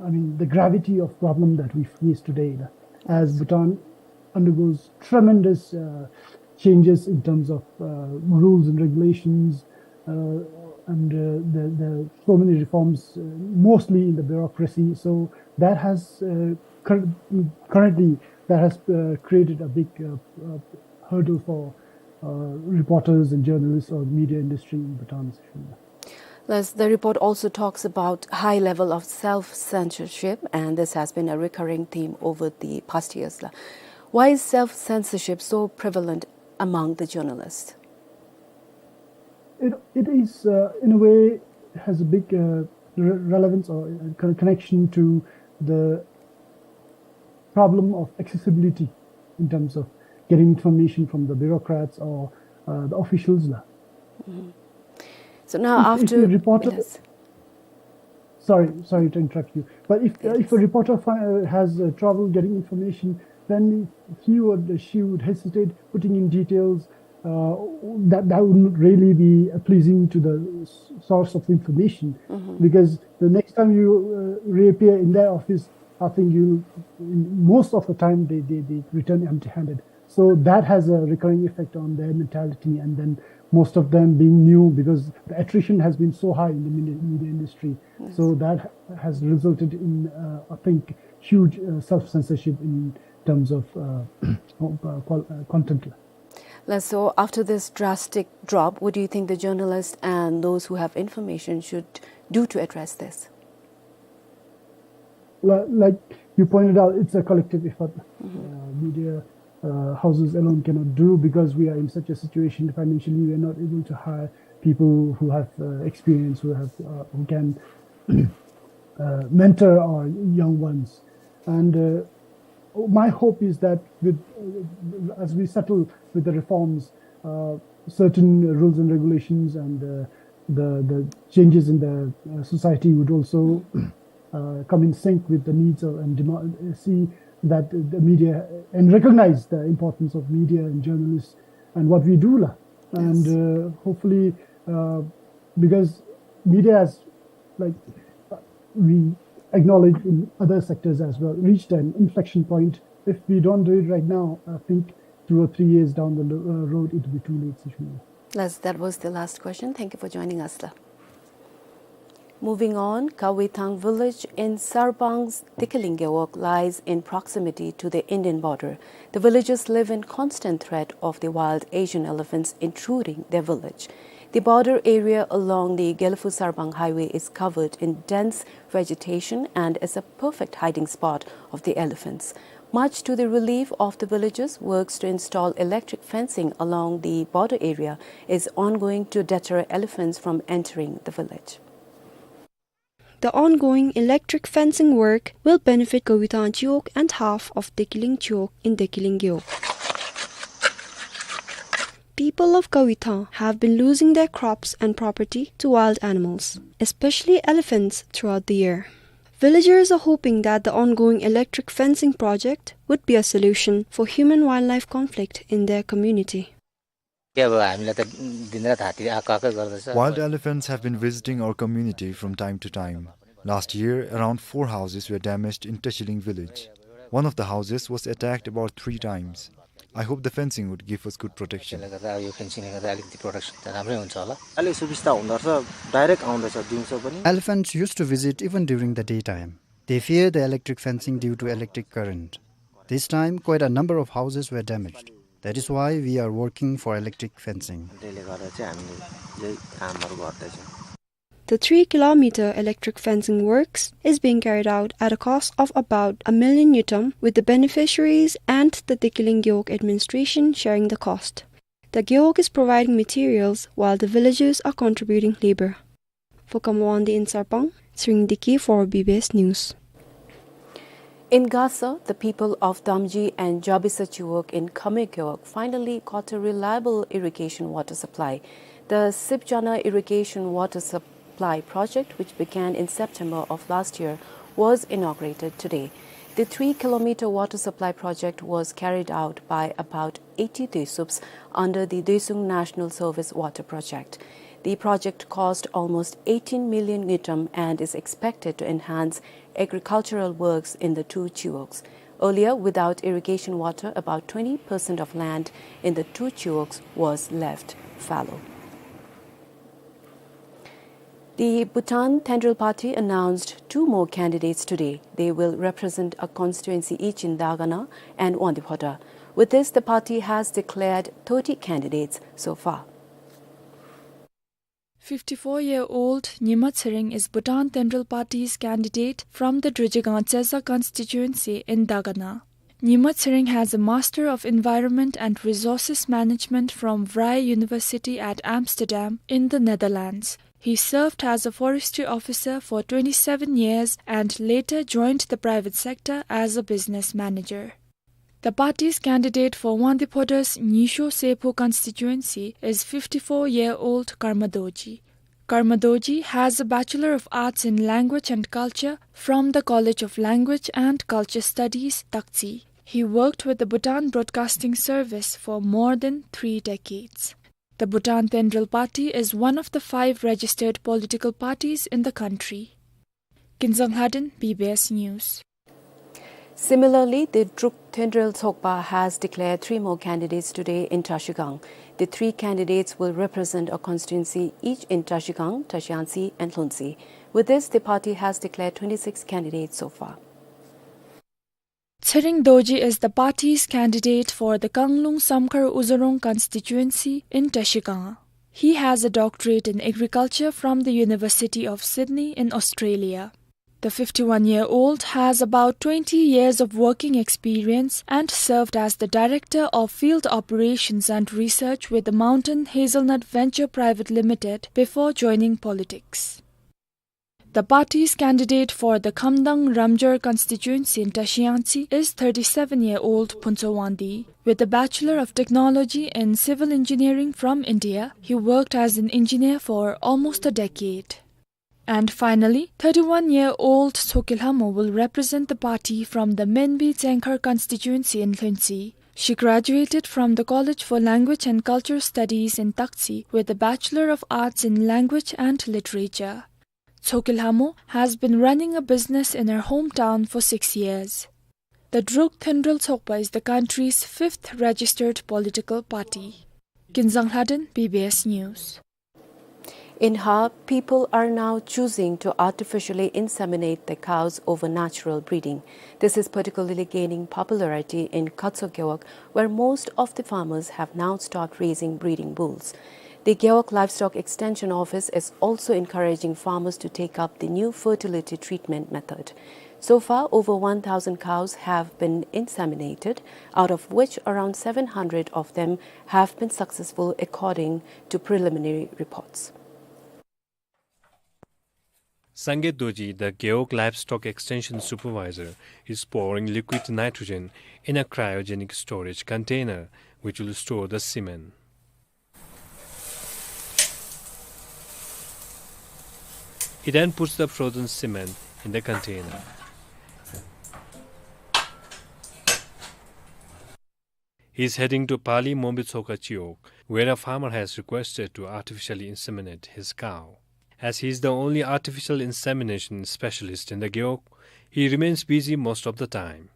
I mean, the gravity of problem that we face today, uh, as Bhutan undergoes tremendous, uh, changes in terms of, uh, rules and regulations, uh, and, uh, the, the so many reforms, uh, mostly in the bureaucracy. So that has, uh, cur-, currently that has, uh, created a big, uh, uh, hurdle for, uh, reporters and journalists or media industry in Bhutan. Thus, the report also talks about high level of self-censorship, and this has been a recurring theme over the past years. Why is self-censorship so prevalent among the journalists? It, it is, uh, in a way, has a big, uh, re-, relevance or, uh, con-, connection to the problem of accessibility in terms of getting information from the bureaucrats or, uh, the officials la. So now, if, if after a reporter, yes. Sorry, sorry to interrupt you. But if, uh, if a reporter fi-, uh, has, uh, trouble getting information, then he would, uh, she would hesitate putting in details, uh, that, that wouldn't really be, uh, pleasing to the s-, source of information. Because the next time you, uh, reappear in their office, I think you, most of the time they, they, they return empty-handed. So that has a recurring effect on their mentality, and then most of them being new, because the attrition has been so high in the media, media industry. So that has resulted in, uh, I think, huge, uh, self-censorship in terms of, uh, uh, qual-, uh, content. Let's, so after this drastic drop, what do you think the journalists and those who have information should do to address this? Li-, like you pointed out, it's a collective effort. Uh, media, uh, houses alone cannot do, because we are in such a situation financially, we are not able to hire people who have, uh, experience, who have, uh, who can, uh, mentor our young ones. And, uh, my hope is that with, uh, as we settle with the reforms, uh, certain rules and regulations and, uh, the, the changes in the, uh, society would also, uh, come in sync with the needs of and demand, uh, see that the media and recognize the importance of media and journalists and what we do la. And, uh, hopefully, uh, because media has, like, uh, we acknowledge in other sectors as well, reached an inflection point. If we don't do it right now, I think two or three years down the lo-, uh, road, it will be too late, sir. Yes, that was the last question. Thank you for joining us, sir. Moving on, Kawithang village in Sarbang's Dekilin Gewog lies in proximity to the Indian border. The villagers live in constant threat of the wild Asian elephants intruding their village. The border area along the Gelephu-Sarbang highway is covered in dense vegetation and is a perfect hiding spot of the elephants. Much to the relief of the villagers, works to install electric fencing along the border area is ongoing to deter elephants from entering the village. The ongoing electric fencing work will benefit Kawithang Chiwog and half of Dekilin Chiwog in Dekilin Gewog. People of Kawithang have been losing their crops and property to wild animals, especially elephants, throughout the year. Villagers are hoping that the ongoing electric fencing project would be a solution for human-wildlife conflict in their community. Wild elephants have been visiting our community from time to time. Last year, around four houses were damaged in Tachiling village. One of the houses was attacked about three times. I hope the fencing would give us good protection. त्यसले गर्दा अब यो फेन्सिङले गर्दा अलिकति प्रोटेक्सन त राम्रै हुन्छ होला। अहिले सुविस्ता हुँदो रहेछ, डाइरेक्ट आउँदैछ दिउँसो पनि। Elephants used to visit even during the daytime. They fear the electric fencing due to electric current. This time, quite a number of houses were damaged. That is why we are working for electric fencing. त्यसले गर्दा चाहिँ हामीले यही कामहरू गर्दैछौँ। The three kilometer electric fencing works is being carried out at a cost of about a million ngultrum, with the beneficiaries and the Dekeling Gewog administration sharing the cost. The Gewog is providing materials while the villagers are contributing labor. For Kamwandi in Sarpang, Tshering Deki for B B S News. In Gasa, the people of Damji and Jabisa Chiwog in Khame Gewog finally got a reliable irrigation water supply. The Sipchana irrigation water supply project, which began in September of last year, was inaugurated today. The three kilometer water supply project was carried out by about eighty Desups under the Doesung National Service Water Project. The project cost almost eighteen million ngultrum and is expected to enhance agricultural works in the two chiwogs. Earlier, without irrigation water, about twenty percent of land in the two chiwogs was left fallow. The Bhutan Tendril Party announced two more candidates today. They will represent a constituency each in Dagana and Wangdue Phodrang. With this, the party has declared thirty candidates so far. Fifty-four-year-old Nyima Tshering is Bhutan Tendril Party's candidate from the Druzhgang Tseza constituency in Dagana. Nyima Tshering has a Master of Environment and Resources Management from Vrije University at Amsterdam in the Netherlands. He served as a forestry officer for twenty-seven years and later joined the private sector as a business manager. The party's candidate for Wangdue Phodrang's Nyisho Seppo constituency is fifty-four-year-old Karma Dorji. Karma Dorji has a Bachelor of Arts in Language and Culture from the College of Language and Culture Studies, Taktse. He worked with the Bhutan Broadcasting Service for more than three decades. The Bhutan Tendril Party is one of the five registered political parties in the country. Kinzang Lhaden, B B S News. Similarly, the Druk Tendril Tsokpa has declared three more candidates today in Trashigang. The three candidates will represent a constituency each in Trashigang, Trashiyangtse, and Lhuntse. With this, the party has declared twenty-six candidates so far. Tshering Dorji is the party's candidate for the Kanglung Samkhar Uzorong constituency in Trashigang. He has a doctorate in agriculture from the University of Sydney in Australia. The fifty-one-year-old has about twenty years of working experience and served as the Director of Field Operations and Research with the Mountain Hazelnut Venture Private Limited before joining politics. The party's candidate for the Khamdang Ramjor constituency in Trashiyangtse is thirty-seven-year-old Phuntsho Wangdi. With a Bachelor of Technology in Civil Engineering from India, he worked as an engineer for almost a decade. And finally, thirty-one-year-old Tshokey Lhamo will represent the party from the Menbi Tsengkhar constituency in Lhuntse. She graduated from the College for Language and Culture Studies in Taktse with a Bachelor of Arts in Language and Literature. Tshokey Lhamo has been running a business in her hometown for six years. The Druk Tendril Tsokpa is the country's fifth registered political party. Kinzang Lhaden, B B S News. In Har, people are now choosing to artificially inseminate their cows over natural breeding. This is particularly gaining popularity in Khatso Gewog, where most of the farmers have now stopped raising breeding bulls. The Gewog Livestock Extension Office is also encouraging farmers to take up the new fertility treatment method. So far, over one thousand cows have been inseminated, out of which around seven hundred of them have been successful, according to preliminary reports. Sangay Dorji, the Gewog Livestock Extension Supervisor, is pouring liquid nitrogen in a cryogenic storage container, which will store the semen. He then puts the frozen semen in the container. He is heading to Pali Mombi Tsokha Chiwog, where a farmer has requested to artificially inseminate his cow. As he is the only artificial insemination specialist in the Gewog, he remains busy most of the time.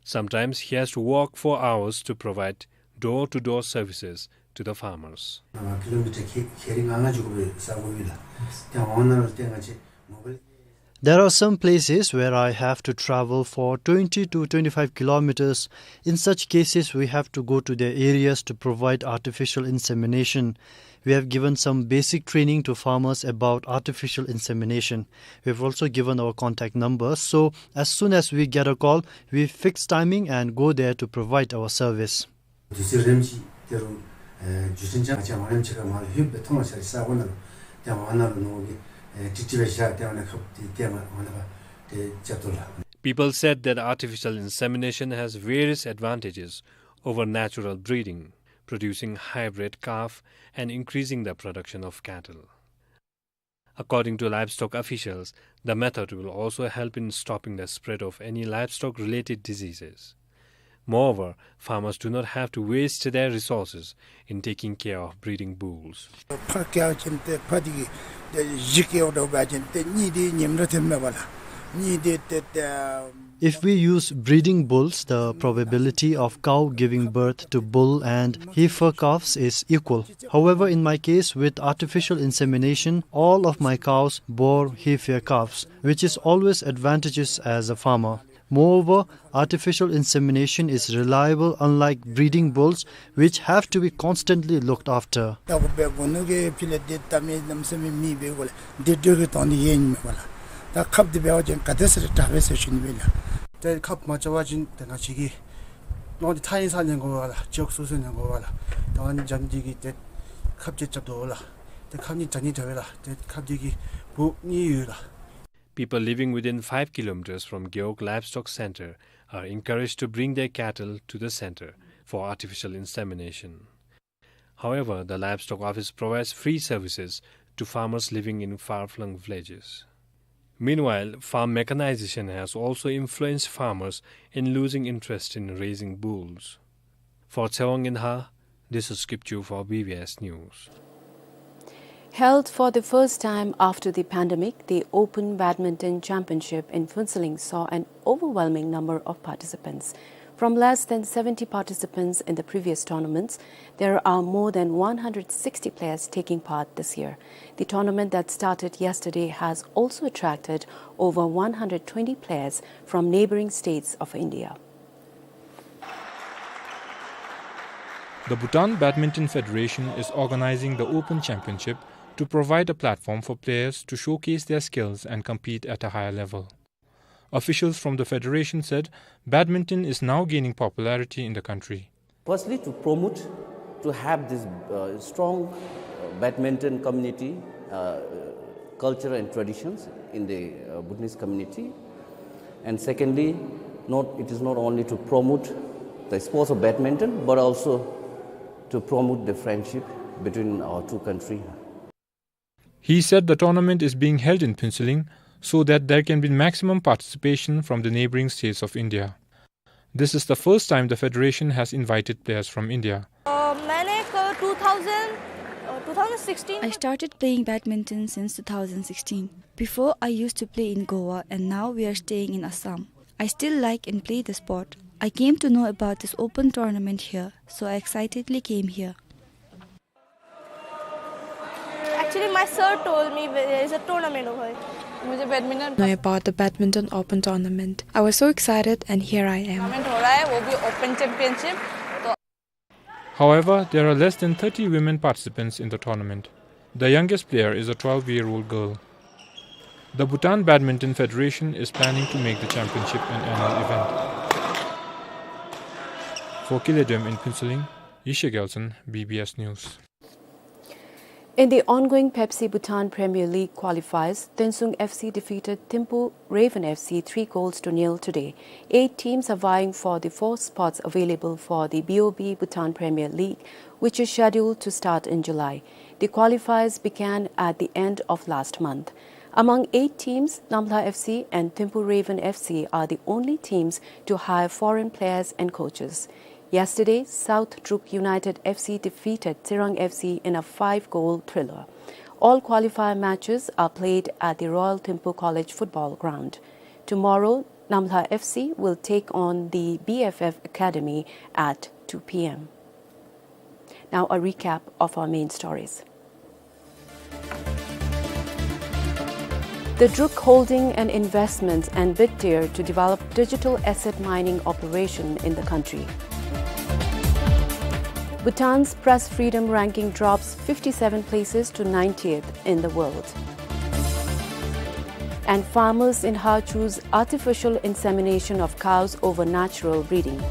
Sometimes he has to walk for hours to provide door-to-door services to the farmers. ཨ་ཀི་ལོ་མི་ཊར་ཁལ་ཁལ་རེ་ལྔ་ལྔ་འགྱོ་དགོ་པའི་ས་གོ་ཡོད་ལགས། ཏེ་ཝང་ནང་ལུ་ཏེ་ང་བཅས་མོ་བཱའིལ། There are some places where I have to travel for twenty to twenty-five kilometers. In such cases, we have to go to their areas to provide artificial insemination. We have given some basic training to farmers about artificial insemination. We have also given our contact numbers, so as soon as we get a call, we fix timing and go there to provide our service. དུས་ཚོད་རནམ་ཅིག་ཏེ་རུང་ཨེ་བརྒྱུད་འཕྲིན་ཅན་ང་བཅས་ཝང་རནམ་ཅིག་ཁར་མར་ལྷོདཔ་སྦེ་མཐོང་བ་ཅིན་ས་གོ་ནང་ལུ་ཏེ་ཝང་ནང་ལུ་ནོར་གྱི་ཨེ་ཀྲིག་ཀྲི་སྦེ་བཞག་སྟེ་ཨ་ནི་ཁབ་འདི་ཏེ་ང་ཝང་ནང་ཕར་ཏེ་རྐྱབ་དོ་ལགས། People said that artificial insemination has various advantages over natural breeding, producing hybrid calf and increasing the production of cattle. According to livestock officials, the method will also help in stopping the spread of any livestock-related diseases. Moreover, farmers do not have to waste their resources in taking care of breeding bulls. ཕར་བཀལ་བ་ཅིན་ཏེ་ཕར་འདི་གིས་ཏེ་བཞི་བཀལ་འགྱོ་བ་ཅིན་ཏེ་གཉིས་འདི་ཉིནམ་རེ་ཐོནམ་མས་པ་ལགས། གཉིས་འདི་ཏེ་ཏེ་If we use breeding bulls, the probability of cow giving birth to bull and heifer calves is equal. However, in my case, with artificial insemination, all of my cows bore heifer calves, which is always advantageous as a farmer. Moreover, artificial insemination is reliable, unlike breeding bulls, which have to be constantly looked after. ད་གོ་སྦེ་གོ་ནུ་གི་ཕི་ལས་འདི་ད་མི་ལམ་སེང་མི་མི་འབད་དགོ་ལགས། འདི་འདྲ་གི་དོན་འདི་ཡང་མེན་པ་ལགས། ད་ཁབ་འདི་འབད་བ་ཅིན་ག་དེ་ཟེར་དྲག་པས་ཟེར་ཞུ་ནི་མས་ལགས། ཏེ་ཁབ་མ་རྐྱབ་པ་ཅིན་ཏེ་ང་བཅས་ཀྱིས་ནོར་འདི་ཐག་ཉེ་སར་ཉན་དགོ་པས་ལགས། ཅོག་སོ་སོ་ཉན་དགོ་པས་ལགས། ད་ཨ་ནི་འཇམ་འདི་གིས་ཏེ་ཁབ་ཅིག་རྐྱབ་དོ་ལགས། ཏེ་ཁབ་གཉིས་དྲག་ནི་དྲག་པས་ལགས། ཏེ་ཁབ་འདི་གིས་བུ་གཉིས་ཡོད་ལགས། People living within five kilometers from Gewog Livestock Center are encouraged to bring their cattle to the center for artificial insemination. However, the livestock office provides free services to farmers living in far-flung villages. Meanwhile, farm mechanization has also influenced farmers in losing interest in raising bulls. For Tsewang Inha, this is Kipchu for B B S News. Held for the first time after the pandemic, the Open Badminton Championship in Phuentsholing saw an overwhelming number of participants. From less than seventy participants in the previous tournaments, there are more than one hundred sixty players taking part this year. The tournament that started yesterday has also attracted over one hundred twenty players from neighboring states of India. The Bhutan Badminton Federation is organizing the Open Championship to provide a platform for players to showcase their skills and compete at a higher level. Officials from the federation said badminton is now gaining popularity in the country. Firstly, to promote, to have this, uh, strong, uh, badminton community, uh, culture and traditions in the, uh, Bhutanese community. And secondly, not, it is not only to promote the sports of badminton, but also to promote the friendship between our two countries. He said the tournament is being held in Phuentsholing so that there can be maximum participation from the neighboring states of India. This is the first time the federation has invited players from India. Uh, मैंने क-, two thousand, uh, two thousand sixteen I started playing badminton since two thousand sixteen. Before, I used to play in Goa, and now we are staying in Assam. I still like and play the sport. I came to know about this open tournament here, so I excitedly came here. Actually, my sir told me there is a tournament over here. मुझे badminton Know about the badminton open tournament. I was so excited and here I am. Tournament हो रहा है, वो भी open championship। तो However, there are less than thirty women participants in the tournament. The youngest player is a twelve-year-old girl. The Bhutan Badminton Federation is planning to make the championship an annual event. For Kile Dem in Phuentsholing, Yeshe Gyaltshen, B B S News. In the ongoing Pepsi Bhutan Premier League qualifiers, Tuensang F C defeated Thimphu Raven F C three goals to nil today. Eight teams are vying for the four spots available for the B O B Bhutan Premier League, which is scheduled to start in July. The qualifiers began at the end of last month. Among eight teams, Namhla F C and Thimphu Raven F C are the only teams to hire foreign players and coaches. Yesterday, South Druk United F C defeated Tsirang F C in a five-goal thriller. All qualifier matches are played at the Royal Thimphu College football ground. Tomorrow, Namlha F C will take on the B F F Academy at two P M. Now a recap of our main stories. The Druk Holding and Investments and Bitdeer to develop digital asset mining operation in the country. Bhutan's press freedom ranking drops fifty-seven places to ninetieth in the world. And farmers in Har choose artificial insemination of cows over natural breeding.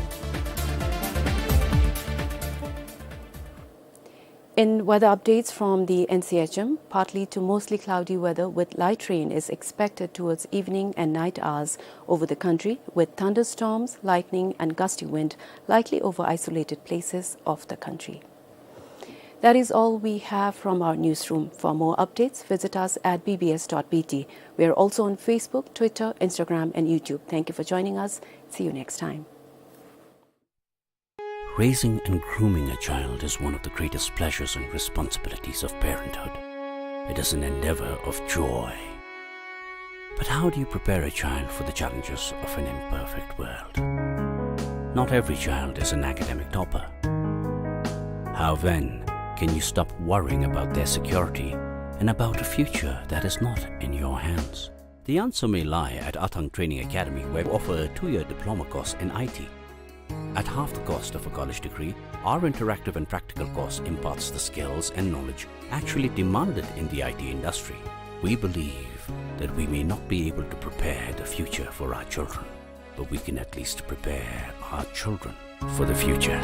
In weather updates from the N C H M, partly to mostly cloudy weather with light rain is expected towards evening and night hours over the country, with thunderstorms, lightning and gusty wind likely over isolated places of the country. That is all we have from our newsroom. For more updates, visit us at B B S dot B T. We are also on Facebook, Twitter, Instagram and YouTube. Thank you for joining us. See you next time. Raising and grooming a child is one of the greatest pleasures and responsibilities of parenthood. It is an endeavor of joy. But how do you prepare a child for the challenges of an imperfect world? Not every child is an academic topper. How then can you stop worrying about their security and about a future that is not in your hands? The answer may lie at Athang Training Academy, where we offer a two-year diploma course in I T. At half the cost of a college degree, our interactive and practical course imparts the skills and knowledge actually demanded in the I T industry. We believe that we may not be able to prepare the future for our children, but we can at least prepare our children for the future.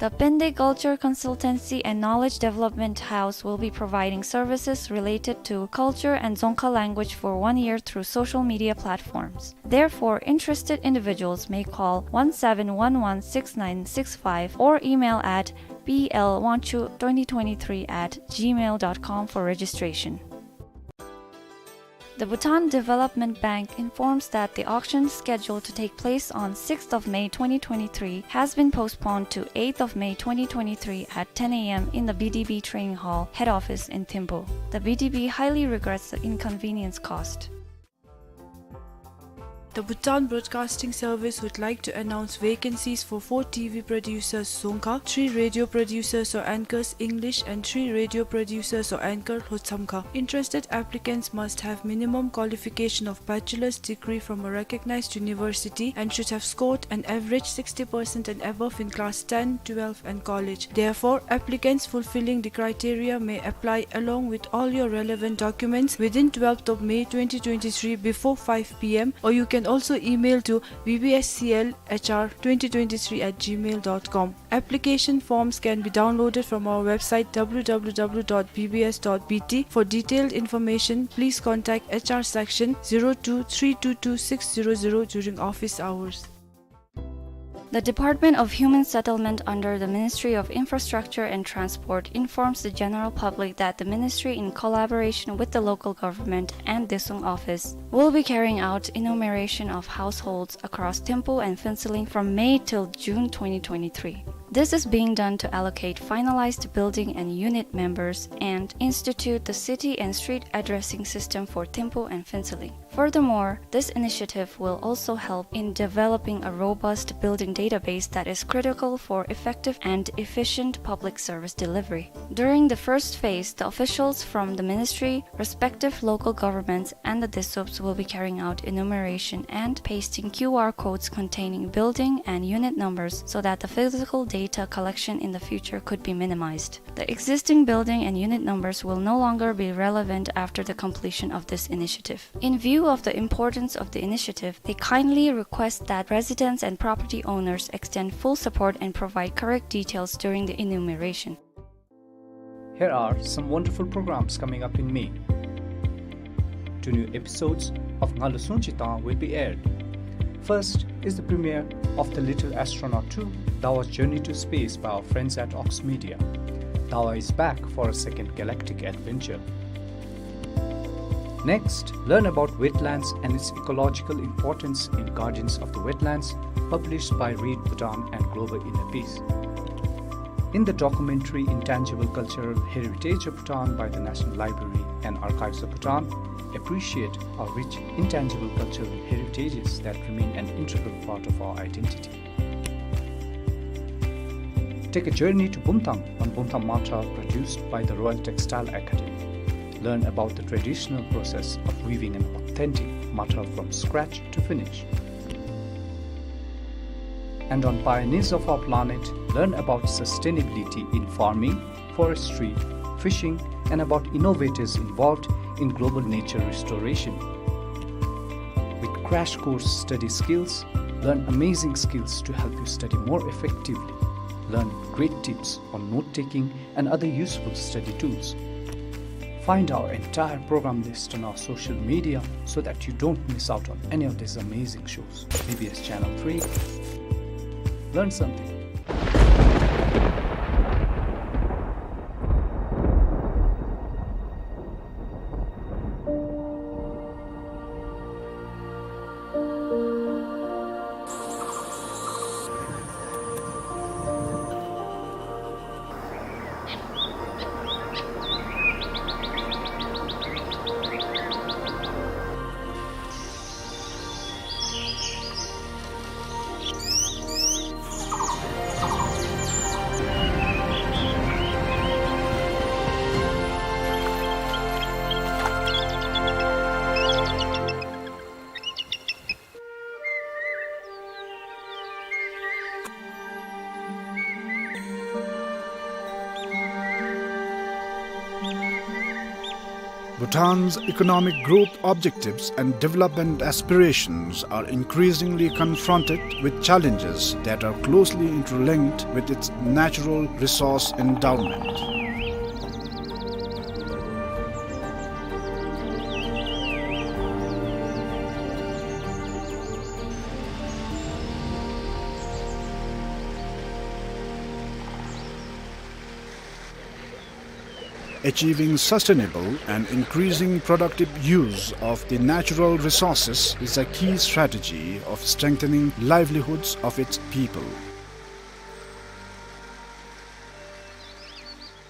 The Pende Culture Consultancy and Knowledge Development House will be providing services related to culture and Dzongkha language for one year through social media platforms. Therefore, interested individuals may call one seven one one six nine six five or email at P L Wangchuk twenty twenty-three at gmail dot com for registration. The Bhutan Development Bank informs that the auction scheduled to take place on sixth of May twenty twenty-three has been postponed to eighth of May twenty twenty-three at ten A M in the B D B Training Hall head office in Thimphu. The B D B highly regrets the inconvenience caused. The Bhutan Broadcasting Service would like to announce vacancies for four T V producers, Dzongkha, three radio producers or anchors, English, and three radio producers or anchor, Lhotshamkha. Interested applicants must have minimum qualification of bachelor's degree from a recognized university and should have scored an average sixty percent and above in class ten, twelve, and college. Therefore, applicants fulfilling the criteria may apply along with all your relevant documents within twelfth of May twenty twenty-three before five P M, or you can also email to B B S C L H R twenty twenty-three at gmail dot com. Application forms can be downloaded from our website W W W dot B B S dot B T. For detailed information, please contact H R section zero two three two two six zero zero during office hours. The Department of Human Settlement under the Ministry of Infrastructure and Transport informs the general public that the ministry, in collaboration with the local government and Detsong office, will be carrying out enumeration of households across Thimphu and Phuentsholing from May till June twenty twenty-three. This is being done to allocate finalized building and unit members and institute the city and street addressing system for Thimphu and Phuentsholing. Furthermore, this initiative will also help in developing a robust building database that is critical for effective and efficient public service delivery. During the first phase, the officials from the ministry, respective local governments, and the DESUPs will be carrying out enumeration and pasting Q R codes containing building and unit numbers so that the physical data collection in the future could be minimized. The existing building and unit numbers will no longer be relevant after the completion of this initiative. In view of the importance of the initiative, they kindly request that residents and property owners extend full support and provide correct details during the enumeration. Here are some wonderful programs coming up in May. Two new episodes of Ngalu Sungchi Tang will be aired. First is the premiere of The Little Astronaut two, Dawa's Journey to Space by our friends at Ox Media. Dawa is back for a second galactic adventure. Next, learn about wetlands and its ecological importance in Guardians of the Wetlands, published by Read Bhutan and Global Inner Peace. In the documentary Intangible Cultural Heritage of Bhutan by the National Library and Archives of Bhutan, appreciate our rich intangible cultural heritages that remain an integral part of our identity. Take a journey to Bumthang on Bumthang Matra, produced by the Royal Textile Academy. Learn about the traditional process of weaving an authentic matra from scratch to finish. And on Pioneers of Our Planet, learn about sustainability in farming, forestry, fishing, and about innovators involved in global nature restoration. With crash course study skills, learn amazing skills to help you study more effectively. Learn great tips on note-taking and other useful study tools. Find our entire program list on our social media so that you don't miss out on any of these amazing shows. B B S Channel three. Learn something. Bhutan's economic growth objectives and development aspirations are increasingly confronted with challenges that are closely interlinked with its natural resource endowment. Achieving sustainable and increasing productive use of the natural resources is a key strategy of strengthening livelihoods of its people.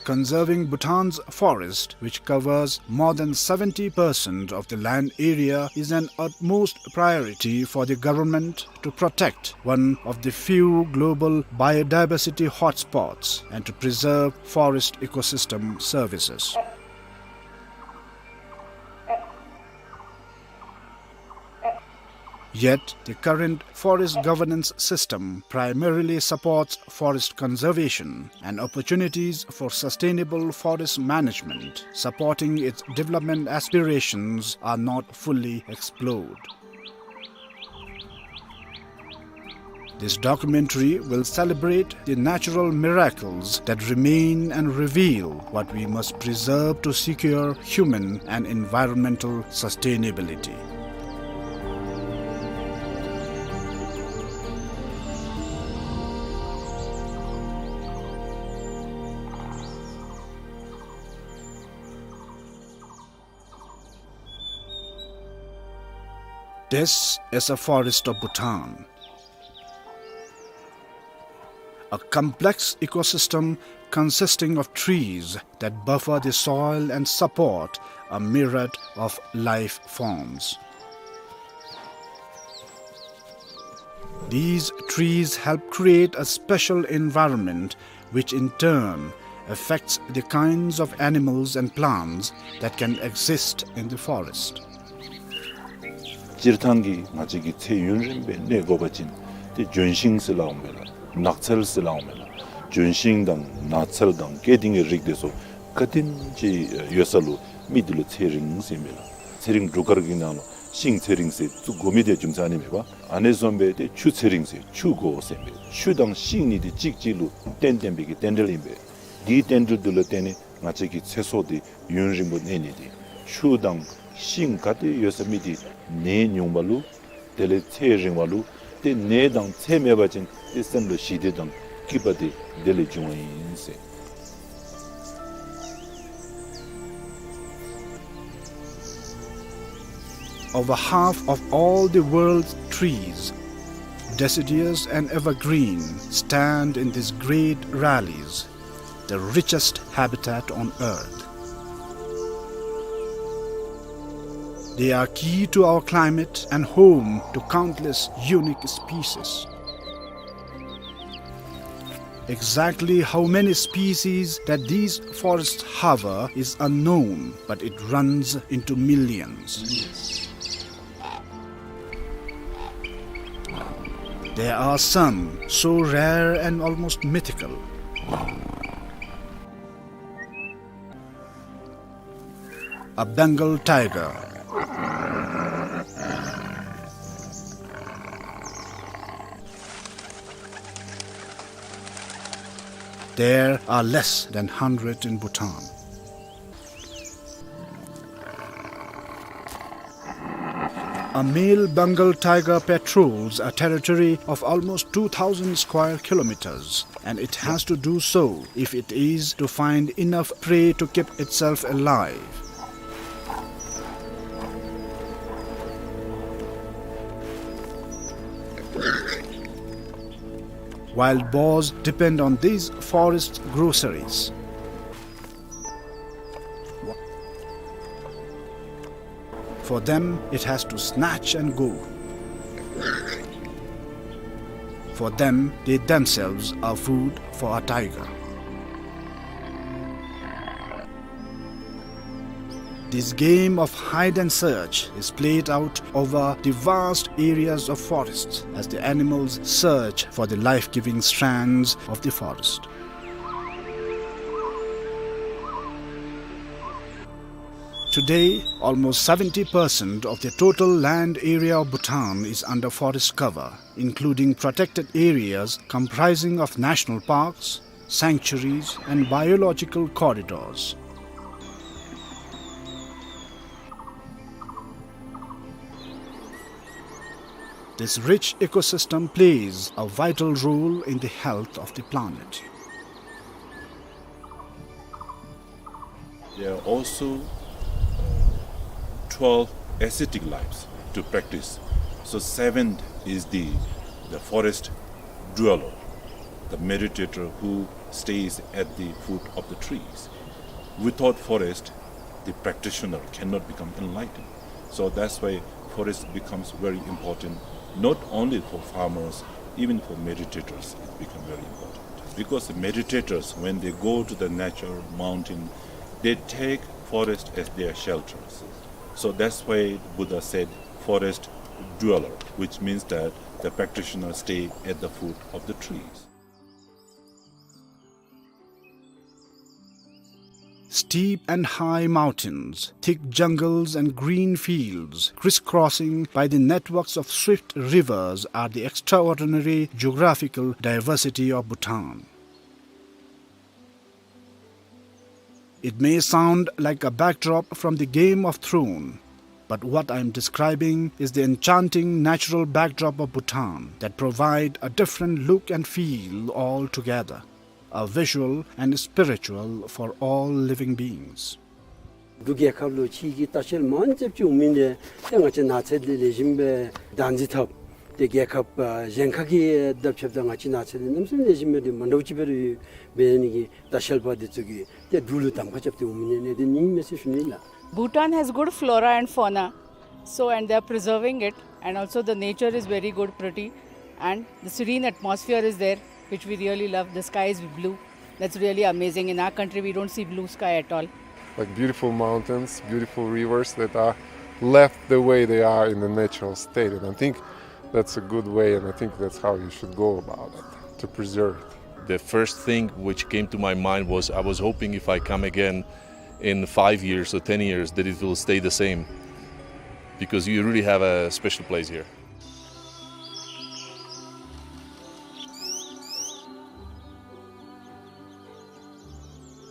Conserving Bhutan's forest, which covers more than seventy percent of the land area, is an utmost priority for the government to protect one of the few global biodiversity hotspots and to preserve forest ecosystem services. Yet, the current forest governance system primarily supports forest conservation, and opportunities for sustainable forest management supporting its development aspirations are not fully explored. This documentary will celebrate the natural miracles that remain and reveal what we must preserve to secure human and environmental sustainability. This is a forest of Bhutan, a complex ecosystem consisting of trees that buffer the soil and support a myriad of life forms. These trees help create a special environment which in turn affects the kinds of animals and plants that can exist in the forest. སྤྱིར་བཏང་གི་ང་བཅས་ཀྱི་ཚེ་ཡུན་རིང་སྦེ་གནས་དགོ་པ་ཅིན་ཏེ་ལྗོན་ཤིང་ཟེར་སླབ་འོང་མས་ལགས། ནགས་ཚལ་ཟེར་སླབ་འོང་མས་ལགས། ལྗོན་ཤིང་དང་ནགས་ཚལ་དང་སྐྱེ་ལྡན་གྱི་རིགས་དེ་ཚུ་ག་དེམ་ཅིག་ཡོད་ས་ལུ་མི་དེ་ལུ་ཚེ་རིང་ཟེར་མས་ལགས། ཚེ་རིང་སྒྲུབ་སྐར་གྱི་ནང་ལུ་ཤིང་ཚེ་རིང་ཟེར་བཙུགས་དགོ་མི་དེ་རྒྱུ་མཚན་ཨ་ནི་མས་པ། ཨ་ནི་བཟུམ་སྦེ་ཏེ་ཆུ་ཚེ་རིང་ཟེར་ཆུ་དགོ་ཟེར་མས། ཆུ་དང་ཤིང་གཉིས་དེ་གཅིག་གཅིག་ལུ་རྟེན་བརྟེན་པའི་གི་རྟེན་འབྲེལ་ཨིན་པས། དེའི་རྟེན་འབྲེལ་དེ་ལུ་བརྟེན་ནས་ང་བཅས་ཀྱི་ཚེ་སྲོག་དེ་ཡུན་རིང་པོ་གནས་ནི་དེ། ཆུ་དང་ཤིང་ག་ཏེ་ཡོད་ས་མི་དེ་ནད་ཉུང་བ་ལུ་དེ་ལས་ཚེ་རིང་བ་ལུ་ཏེ་ནད་དང་ཚེ་མེད་པ་ཅིན་ཏེ་སེམས་ལུ་ཞི་བདེ་དང་སྐྱིད་པ་དེ་དེ་ལས་འབྱུང་བ་ཨིན་ཟེར། Over half of all the world's trees, deciduous and evergreen, stand in these great valleys, the richest habitat on earth. They are key to our climate and home to countless unique species. Exactly how many species that these forests harbor is unknown, but it runs into millions. There are some so rare and almost mythical. A Bengal tiger. There are less than hundred in Bhutan. A male Bengal tiger patrols a territory of almost two thousand square kilometers, and it has to do so if it is to find enough prey to keep itself alive. Wild boars depend on these forest groceries. For them, it has to snatch and go. For them, they themselves are food for a tiger. This game of hide and search is played out over the vast areas of forests as the animals search for the life-giving strands of the forest. Today, almost seventy percent of the total land area of Bhutan is under forest cover, including protected areas comprising of national parks, sanctuaries, and biological corridors. This rich ecosystem plays a vital role in the health of the planet. There are also, uh, twelve ascetic lives to practice. So seventh is the, the forest dweller, the meditator who stays at the foot of the trees. Without forest, the practitioner cannot become enlightened. So that's why forest becomes very important, not only for farmers, even for meditators, it becomes very important. Because the meditators, when they go to the nature, mountain, they take forest as their shelters. So that's why Buddha said, "Forest dweller," which means that the practitioners stay at the foot of the trees. Steep and high mountains, thick jungles and green fields, crisscrossing by the networks of swift rivers, are the extraordinary geographical diversity of Bhutan. It may sound like a backdrop from the Game of Thrones, but what I am describing is the enchanting natural backdrop of Bhutan that provide a different look and feel altogether, a visual and spiritual for all living beings. འབྲུག་རྒྱལ་ཁབ་ལུ་ཕྱི་གི་ལྟ་བཤལ་མང་རབས་ཅིག་འོང་མི་འདི་ཏེ་ང་བཅས་ནགས་ཚལ་འདི་ལེགས་ཤོམ་སྦེ་བདག་འཛིན་འཐབ་སྟེ་རྒྱལ་ཁབ་ཨ་གཞན་ཁ་གི་དང་ཕྱདཔ་ད་ང་བཅས་ནགས་ཚལ་འདི་གནམ་མེད་ས་མེད་ལེགས་ཤོམ་སྦེ་འདི་མ་འདྲཝ་ཅིག་སྦེ་ར་ཡོད། འབད་ནི་གི་ལྟ་བཤལ་པ་འདི་ཚུ་གིས་ཏེ་འབྲུག་ལུ་གདམ་ཁ་རྐྱབ་སྟེ་འོང་མི་འདི་ཨ་ནི་འདི་ཨིན་མས་ཟེར་ཞུ་ནི་ལགས། Bhutan has good flora and fauna, so, and they are preserving it, and also the nature is very good, pretty, and the serene atmosphere is there, which we really love. The sky is blue. That's really amazing. In our country, we don't see blue sky at all. Like beautiful mountains, beautiful rivers that are left the way they are in the natural state. And I think that's a good way, and I think that's how you should go about it, to preserve it. The first thing which came to my mind was, I was hoping if I come again in five years or ten years that it will stay the same, because you really have a special place here.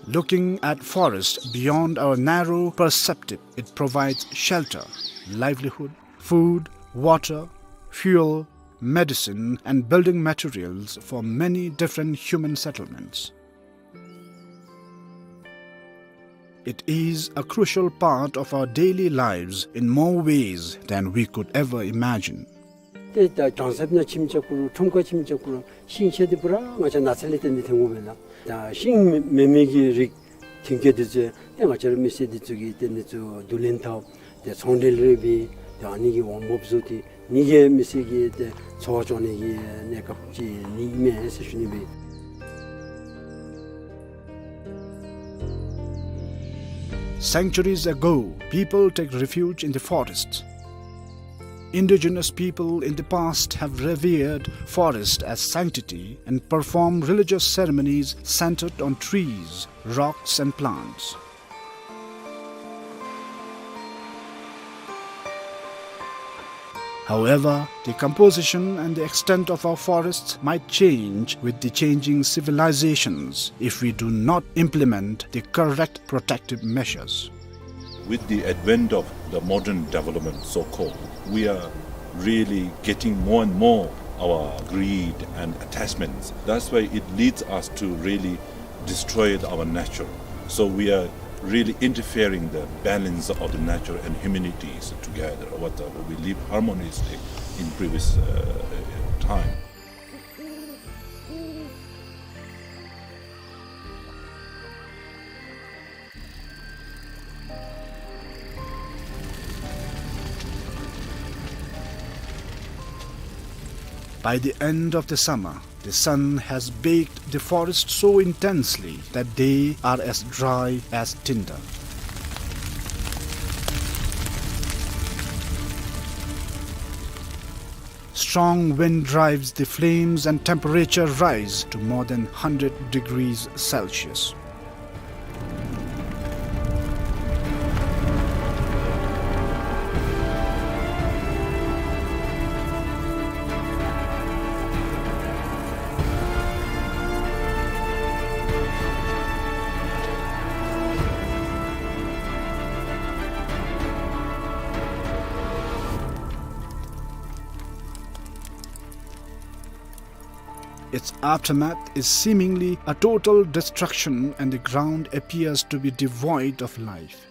Looking at forest beyond our narrow perspective, it provides shelter, livelihood, food, water, fuel, medicine, and building materials for many different human settlements. It is a crucial part of our daily lives in more ways than we could ever imagine. ཏེ་ད་གྱང་ཚབ་ནང་ཁྱིམ་ཅིག་བོར་རུང་ཁྲོམ་ཁར་ཁྱིམ་ཅིག་བོར་རུང་ཤིང་ཆ་འདི་པུ་ར་ང་བཅས་ནགས་ཚལ་ལས་བརྟེན་ཏེ་ཐོན་དགོཔ་མས་ལགས། ད་ཤིང་མེད་མི་གི་རིགས་མཐུན་རྐྱེན་འདི་ཚུ་ཏེ་ང་བཅས་ར་མི་སེར་འདི་ཚུ་གིས་ཏེ་འདི་ཚུ་བསྡུ་ལེན་འཐབ་ཏེ་ཚོང་འབྲེལ་རེ་འབད་ཏེ་ཨ་ནི་གི་དབང་འབོར་བཟོ་སྟེ་ཨ་ནི་གིས་མི་སེར་གྱི་ཏེ་འཚོ་བ་སྐྱོང་ནི་གི་གནས་སྐབས་ཅིག་ཨིན་མས་ཟེར་ཞུ་ནི་སྦེ། Centuries ago, people take refuge in the forests. Indigenous people in the past have revered forest as sanctity and performed religious ceremonies centered on trees, rocks, and plants. However, the composition and the extent of our forests might change with the changing civilizations if we do not implement the correct protective measures. With the advent of the modern development, so-called, we are really getting more and more our greed and attachments. That's why it leads us to really destroy our nature. So we are really interfering the balance of the nature and humanities together. What, uh, we live harmoniously in previous, uh, time. By the end of the summer, the sun has baked the forest so intensely that they are as dry as tinder. Strong wind drives the flames and temperature rise to more than hundred degrees Celsius. Its aftermath is seemingly a total destruction, and the ground appears to be devoid of life.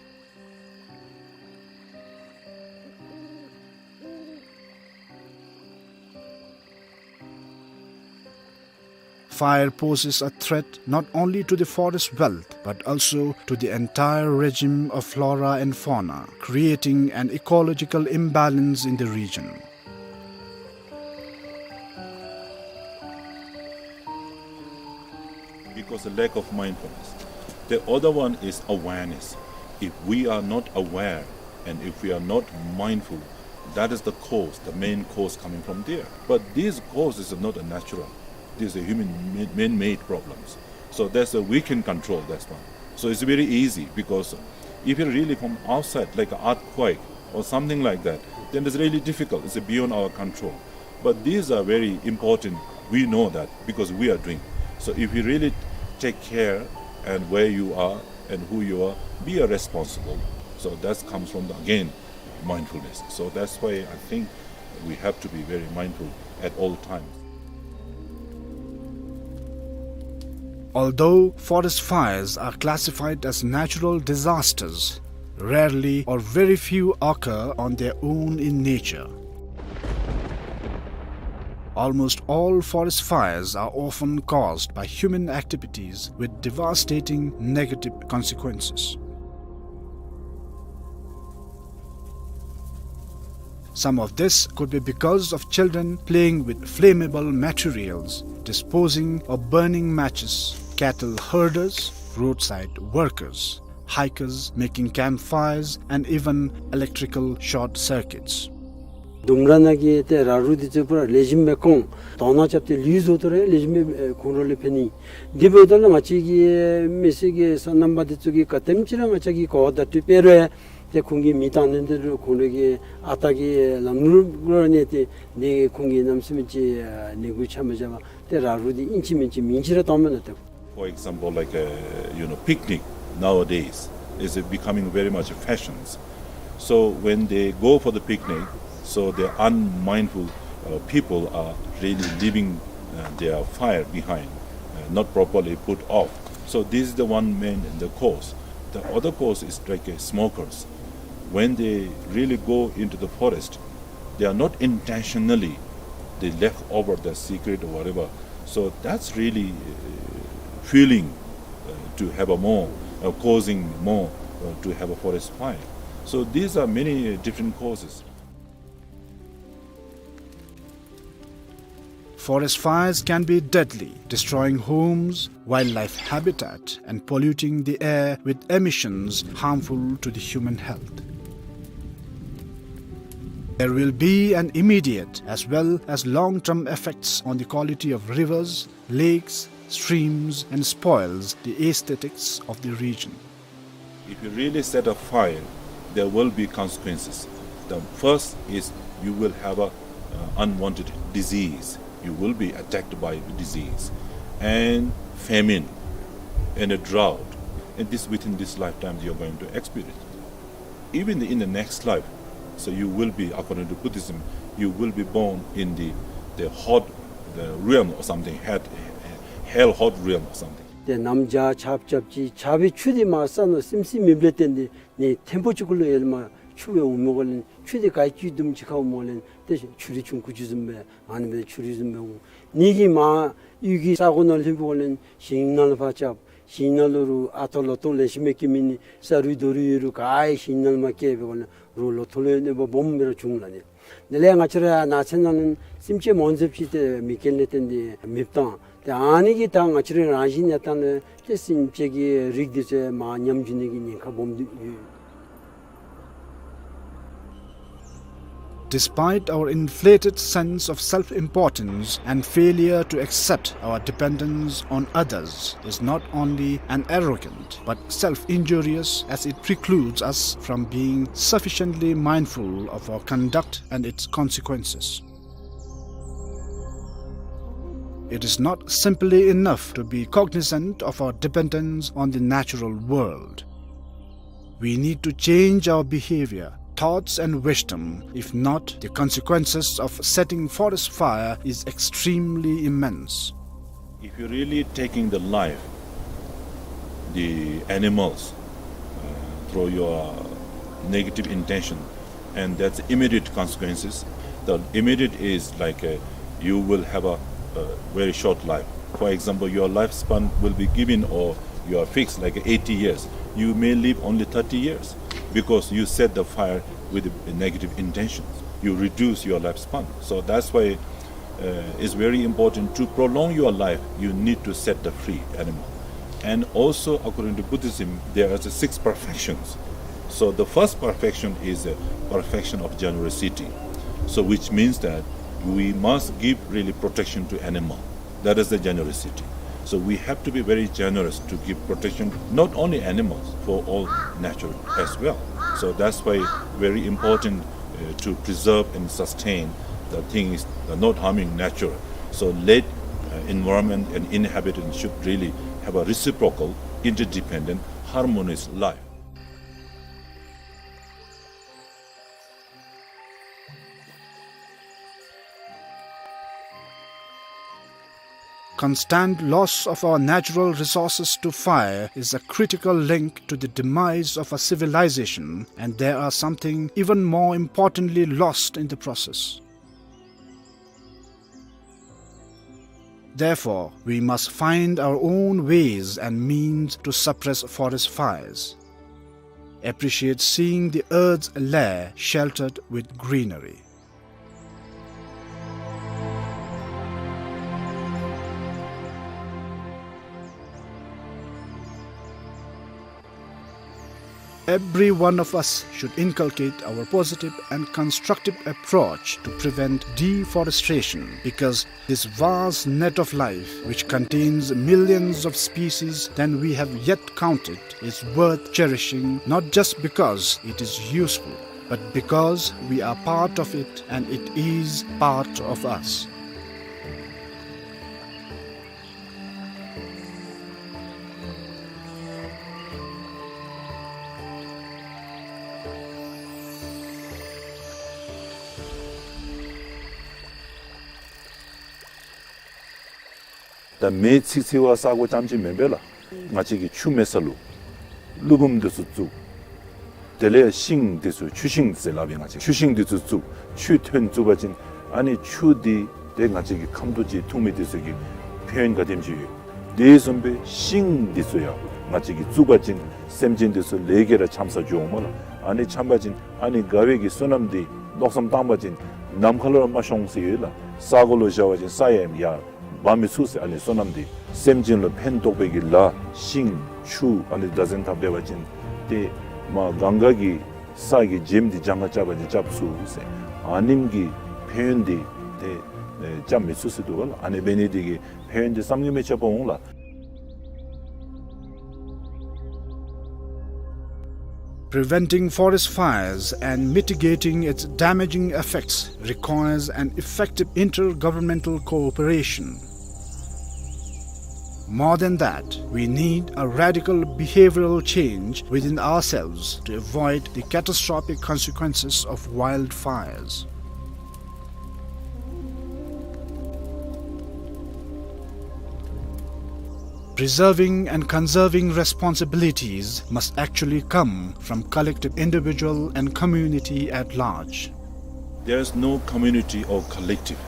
Fire poses a threat not only to the forest wealth, but also to the entire regime of flora and fauna, creating an ecological imbalance in the region. Because of lack of mindfulness. The other one is awareness. If we are not aware and if we are not mindful, that is the cause, the main cause coming from there. But these causes are not a natural. These are human ma-, man-made problems. So that's a, we can control that one. So it's very easy, because if you really from outside, like an earthquake or something like that, then it's really difficult. It's beyond our control. But these are very important. We know that because we are doing. So if you really take care and where you are and who you are, be a responsible. So that comes from the, again, mindfulness. So that's why I think we have to be very mindful at all times. Although forest fires are classified as natural disasters, rarely or very few occur on their own in nature. Almost all forest fires are often caused by human activities with devastating negative consequences. Some of this could be because of children playing with flammable materials, disposing or burning matches, cattle herders, roadside workers, hikers making campfires, and even electrical short circuits. ལྡུམ་ར་ནང་གི་ཏེ་ར་རུ་འདི་ཚུ་པུ་ར་ལེགས་ཤོམ་སྦེ་སྐོང་དོང་ནང་རྐྱབ་སྟེ་ལུད་བཟོ་དོ་རུང་ལེགས་ཤོམ་སྦེ་ཁོང་ཁྲོ་ལས་ཕན་ནི། དེ་འབདཝ་ད་ལུ་ང་བཅས་ཀྱི་མི་སེར་གྱི་སོ་ནམ་པ་འདི་ཚུ་གིས་ག་དེམ་ཅིག་ར་ང་བཅས་ཀྱིས་གོ་བརྡ་སྤྲོད་སྤེལ་རུང་ཏེ་ཁོང་གིས་མེ་བཏང་ནི་འདི་རུང་ཁོང་རའི་གི་ཨ་རྟག་གི་ལམ་ལུགས་ལུ་གནས་ཏེ་ཏེ་ཁོང་གིས་གནམ་མེད་ས་མེད་ཅིག་ནད་འབུ་ཆགས་མ་བཞག་པར་ཏེ་ར་རུ་འདི་ཨིན་ཅི་མིན་ཅི་མིན་ཅི་ར་བཏངམ་མས་ལགས། For example, like, uh, you know, picnic nowadays is becoming very much fashions. So when they go for the picnic, so the unmindful, uh, people are really leaving, uh, their fire behind, uh, not properly put off. So this is the one main, the cause. The other cause is like, uh, smokers. When they really go into the forest, they are not intentionally, they left over the cigarette or whatever. So that's really, uh, fueling, uh, to have a more, uh, causing more, uh, to have a forest fire. So these are many, uh, different causes. Forest fires can be deadly, destroying homes, wildlife habitat, and polluting the air with emissions harmful to the human health. There will be an immediate as well as long-term effects on the quality of rivers, lakes, streams, and spoils the aesthetics of the region. If you really set a fire, there will be consequences. The first is you will have a, uh, unwanted disease. You will be attacked by the disease and famine and a drought. And this, within this lifetime, you're going to experience. Even in the next life, so you will be, according to Buddhism, you will be born in the, the hot, the realm or something, hell, hell hot realm or something. ཏེ་གནམ་བྱཱར་ཆརཔ་རྐྱབ་ཅི། ཆརཔ་སྦེ་ཆུ་འདི་མར་ས་ནང་སིམ་སིམ་མེདཔ་ལས་བརྟེན་ཏེ་ནི་ཐེམ་པོ་ཅིག་གུ་ལུ་ཡར་ལས་མར་ཆུ་སྦེ་འོངམ་འབད་བ་ཅིན་ཆུ་འདི་ག་ཅི་དུམ་ཅིག་ཁར་འོངམ་འབད་བ་ཅིན་ཏེ་ཆུ་རུད་ཆུང་ཀུ་ཅིག་བཟུམ་སྦེ་ཨ་ནི་སྦེ་ཆུ་རུད་བཟུམ་སྦེ་འོང་། ནི་གིས་མར་གཡུས་ཀྱི་ས་གོ་ནང་ལྷོདཔ་འབད་བ་ཅིན་ཞིང་ནང་ལུ་ཕར་རྐྱབ། ཞིང་ནང་ལུ་རུང་ཨ་ཐོ་ལོ་ཐོ་ལེ་ཤ་མི་སྐྱེ་མི་ནི་ས་རུད་རྡོ་རུད་ཡོད་རུང་ག་ཡང་ཞིང་ནང་མར་སྐྱེལ་འབད་བ་ཅིན་རུང་ལོ་ཐོ་ལུ་གནོད་པ་སྦོམ་སྦེ་ར་བྱུང་ལགས་ནི། དེ་ལས་ང་བཅས་ར་ནགས་ཚལ་ནང་ལུ་སེམས་ཅན་མང་ཙམ་ཅིག་ཏེ་མེ་རྐྱེན་ལས་བརྟེན་ཏེ་མེདཔ་བཏང་། ཏེ་ཨ་ནི་གིས་ད་ང་བཅས་རའི་རང་བཞིན་གནས་སྟངས་ལུ་ཏེ་སེམས་ཅན་གྱི་རིགས་འདི་ཚུ་མར་ཉམས་འགྱོ་ནི་གི་ཉེན་ཁ་སྦོམ་འདུག་ཡོད། Despite our inflated sense of self-importance and failure to accept our dependence on others is not only an arrogant but self-injurious, as it precludes us from being sufficiently mindful of our conduct and its consequences. It is not simply enough to be cognizant of our dependence on the natural world. We need to change our behavior, thoughts, and wisdom. If not, the consequences of setting forest fire is extremely immense. If you're really taking the life, the animals, uh, through your negative intention, and that's immediate consequences. The immediate is like, uh, you will have a, a very short life. For example, your lifespan will be given or you are fixed like eighty years. You may live only thirty years because you set the fire with a negative intentions. You reduce your lifespan. So that's why, uh, it's very important to prolong your life. You need to set the free animal. And also, according to Buddhism, there are the six perfections. So the first perfection is a perfection of generosity. So which means that we must give really protection to animal. That is the generosity. So we have to be very generous to give protection, not only animals, for all nature as well. So that's why very important, uh, to preserve and sustain the things, uh, not harming nature. So let, uh, environment and inhabitants should really have a reciprocal, interdependent, harmonious life. Constant loss of our natural resources to fire is a critical link to the demise of a civilization, and there are something even more importantly lost in the process. Therefore, we must find our own ways and means to suppress forest fires. Appreciate seeing the earth's lair sheltered with greenery. Every one of us should inculcate our positive and constructive approach to prevent deforestation, because this vast net of life, which contains millions of species than we have yet counted, is worth cherishing, not just because it is useful, but because we are part of it and it is part of us. ད་མེ་འཚིག་འཚིག་པ་ས་གོ་རྐྱངམ་ཅིག་མེན་པས་ལགས། ང་བཅས་ཀྱི་ཆུ་མེད་ས་ལུ། ཀླུ་འབུམ་འདི་ཚུ་བཙུགས། དེ་ལས་ཤིང་འདི་ཚུ་ཆུ་ཤིང་ཟེར་སླབ་ཨིན། ང་བཅས་ཆུ་ཤིང་འདི་ཚུ་བཙུགས། ཆུ་ཐོན་བཙུགས་པ་ཅིན་ཨ་ནི་ཆུ་འདི་ཏེ་ང་བཅས་ཀྱི་ཁམ་ཏོ་ཅིག་འཐུང་མི་འདི་ཚུ་གི་ཕན་ཡོན་ག་དེམ་ཅིག་ཡོད། དེ་བཟུམ་སྦེ་ཤིང་འདི་ཚུ་ཡང་ང་བཅས་ཀྱིས་བཙུགས་པ་ཅིན་སེམས་ཅན་འདི་ཚུ་ལས་ཀྱི་ར་འཆམ་ས་འགྱོ་འོང་སྨོ་ལགས། ཨ་ནི་འཆམ་པ་ཅིན་ཨ་ནི་དགའ་བའི་གི་བསོད་ནམས་འདི་མནོ་བསམ་བཏང་པ་ཅིན་ནམ་མཁའ་ལུ་ར་མ་ཤོང་ཟེར་ཡོད་ལགས། ས་གོ་ལུ་བཞག་པ་ཅིན་ས་ཡང་ཡར་འབག་མི་ཚུགས་ཟེར། ཨ་ནི་བསོད་ནམས་འདི་སེམས་ཅན་ལུ་ཕན་ཐོགས་པའི་གི་ལཱ་ཤིང་ཆུ་ཨ་ནི་བདག་འཛིན་འཐབ་འབད་བ་ཅིན་ཏེ་མར་གངྒཱ་གི་ས་གི་བྱེམ་འདི་ལྗང་ཁ་རྐྱབ་པ་ཅིན་རྐྱབ་ཚུགས་ཟེར། ཨ་ནེམ་གི་ཕན་ཡོན་འདི་ཏེ་ཨེ་རྐྱབ་མི་ཚུགས་ཟེར་འདུག་པ་ལགས། ཨ་ནི་འབད་ནི་འདི་གིས་ཕན་ཡོན་འདི་བསམ་གྱིས་མི་ཁྱབ་པ་འོང་ལགས། Preventing forest fires and mitigating its damaging effects requires an effective intergovernmental cooperation. More than that, we need a radical behavioral change within ourselves to avoid the catastrophic consequences of wildfires. Preserving and conserving responsibilities must actually come from collective individual and community at large. There is no community or collective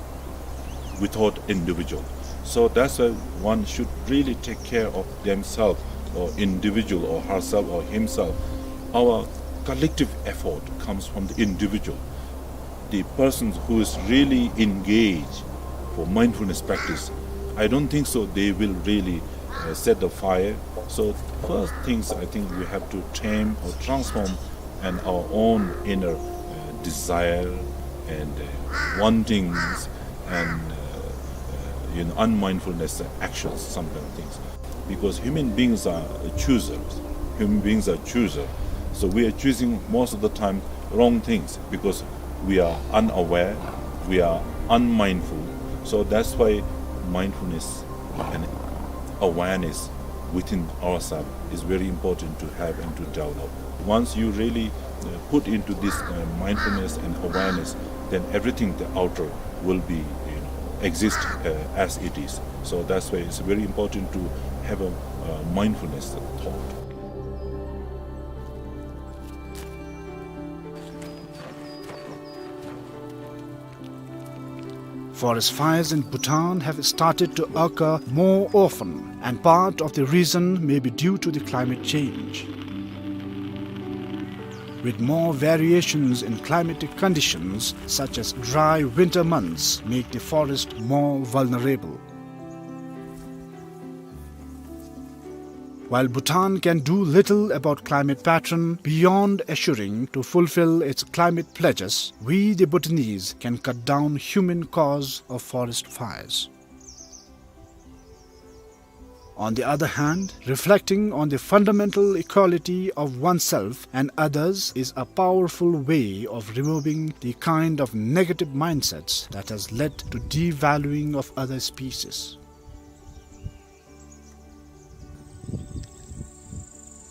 without individual. So that's why one should really take care of themselves or individual or herself or himself. Our collective effort comes from the individual. The person who is really engaged for mindfulness practice, I don't think so they will really uh, set the fire. So first things I think we have to tame or transform and our own inner uh, desire and uh, wantings and uh, uh, you know, unmindfulness actions, some kind of things. Because human beings are choosers. Human beings are choosers. So we are choosing most of the time wrong things because we are unaware, we are unmindful. So that's why mindfulness and awareness within ourselves is very important to have and to develop. Once you really uh, put into this uh, mindfulness and awareness, then everything the outer will be, you know, exist uh, as it is. So that's why it's very important to have a uh, mindfulness thought. Forest fires in Bhutan have started to occur more often, and part of the reason may be due to the climate change. With more variations in climatic conditions, such as dry winter months, make the forest more vulnerable. While Bhutan can do little about climate pattern beyond assuring to fulfill its climate pledges, we the Bhutanese can cut down human cause of forest fires. On the other hand, reflecting on the fundamental equality of oneself and others is a powerful way of removing the kind of negative mindsets that has led to devaluing of other species.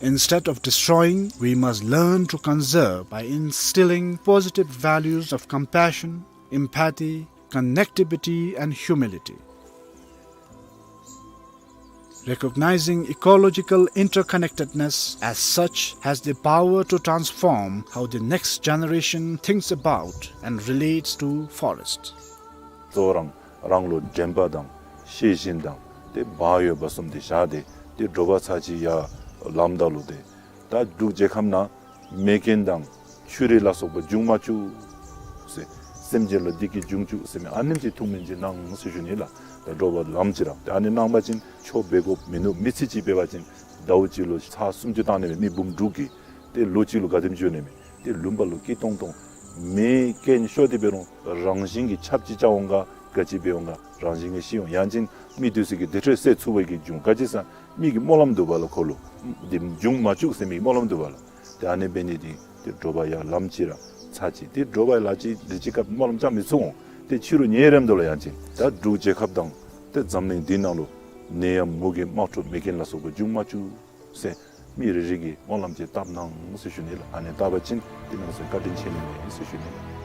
Instead of destroying, we must learn to conserve by instilling positive values of compassion, empathy, connectivity, and humility. Recognizing ecological interconnectedness as such has the power to transform how the next generation thinks about and relates to forests. རང་རང་ལུ་དྲན་པ་དང་ཤེས་བཞིན་དང་ཏེ་བག་ཡོད་པ་བཟུམ་དེ་བཞག་སྟེ་ཏེ་དྲོ་པ་ཚར་གཅིག་ཡར་ལངམ་ད་ལུ་ཏེ་ད་འབྲུག་རྒྱལ་ཁབ་ནང་མེ་རྐྱེན་དང་ཆུ་རེག་ལ་སོགས་པ་འབྱུང་མ་བཅུག་ཟེར། སེམས་ཅན་ལུ་བདེ་སྐྱིད་འབྱུང་བཅུག་ཟེར་མི་ཨ་ནེམ་ཅིག་ཐུགས་སྨོན་ཅིག་གནང་ཟེར་ཞུ་ནི་ལགས། ད་དྲོ་པ་ལངམ་ཅིག་ར་ཏེ་ཨ་ནི་གནང་པ་ཅིན་ཆོ་འབད་དགོཔ་མིན་ནུག། མི་ཚེ་གཅིག་འབད་བ་ཅིན་ཟླཝ་གཅིག་ལུ་ཚར་སུམ་ཅུ་བཏང་ནི་མས། མི་འབུམ་དྲུག་གིས་ཏེ་ལོ་གཅིག་ལུ་ག་དེམ་ཅིག་འགྱོ་ནི་མས། ཏེ་ལུང་པ་ལུ་སྐྱིད་ཏོང་ཏོ། མེ་རྐྱེན་ཤོར་ཏེ་འབད་རུང་རང་བཞིན་གྱིས་ཆརཔ་ཅིག་རྐྱབ་འོང་ག་ག་ཅི་འབད་འོང་ག་རང་བཞིན་གྱིས་ཞི་འོང་། ཡང་ཅིན་མི་དེ་ཚུ་གིས་དེ་འཕྲོ་བསད་ཚུགས་པའི་གི་འབྱུང་། ག་ཅི་ཟེར་མི་གིས་སྨོན་ལམ་འདུག་པ་ལགས། ཁོ་ལུ་འདི་འབྱུང་མ་བཅུག་ཟེར་མི་གིས་སྨོན་ལམ་འདུག་པ་ལགས། ཏེ་ཨ་ནི་འབད་ནི་འདི་ཏེ་དྲོ་པ་ཡར་ལངམ་ཅིག་ར་ཚར་གཅིག་ཏེ་དྲོ་པ་ལ་ཅིག་དེ་ཅིག་སྐབས་སྨོན་ལམ་རྐྱབ་མི་ཚུགས་འོང་། ཏེ་ཕྱི་རུ་ཉལ་རནམ་ད་ལུ་ཡང་ཅིན་ད་འབྲུག་རྒྱལ་ཁབ་དང་ཏེ་འཛམ་གླིང་འདི་ནང་ལུ་ནད་ཡམས་མུ་གེ་དམག་འཁྲུག་མེ་རྐྱེན་ལ་སོགས་པ་འབྱུང་མ་བཅུག་ཟེར་མི་རེ་རེ་གིས་སྨོན་ལམ་ཅིག་བཏབ་གནང་ཟེར་ཞུ་ནི་ལགས། ཨ་ནི་བཏབ་པ་ཅིན་ཏེ་ནང་སོ་བཀའ་དྲིན་ཆེ་ནི་མས་ཟེར་ཞུ་ནི་ལགས།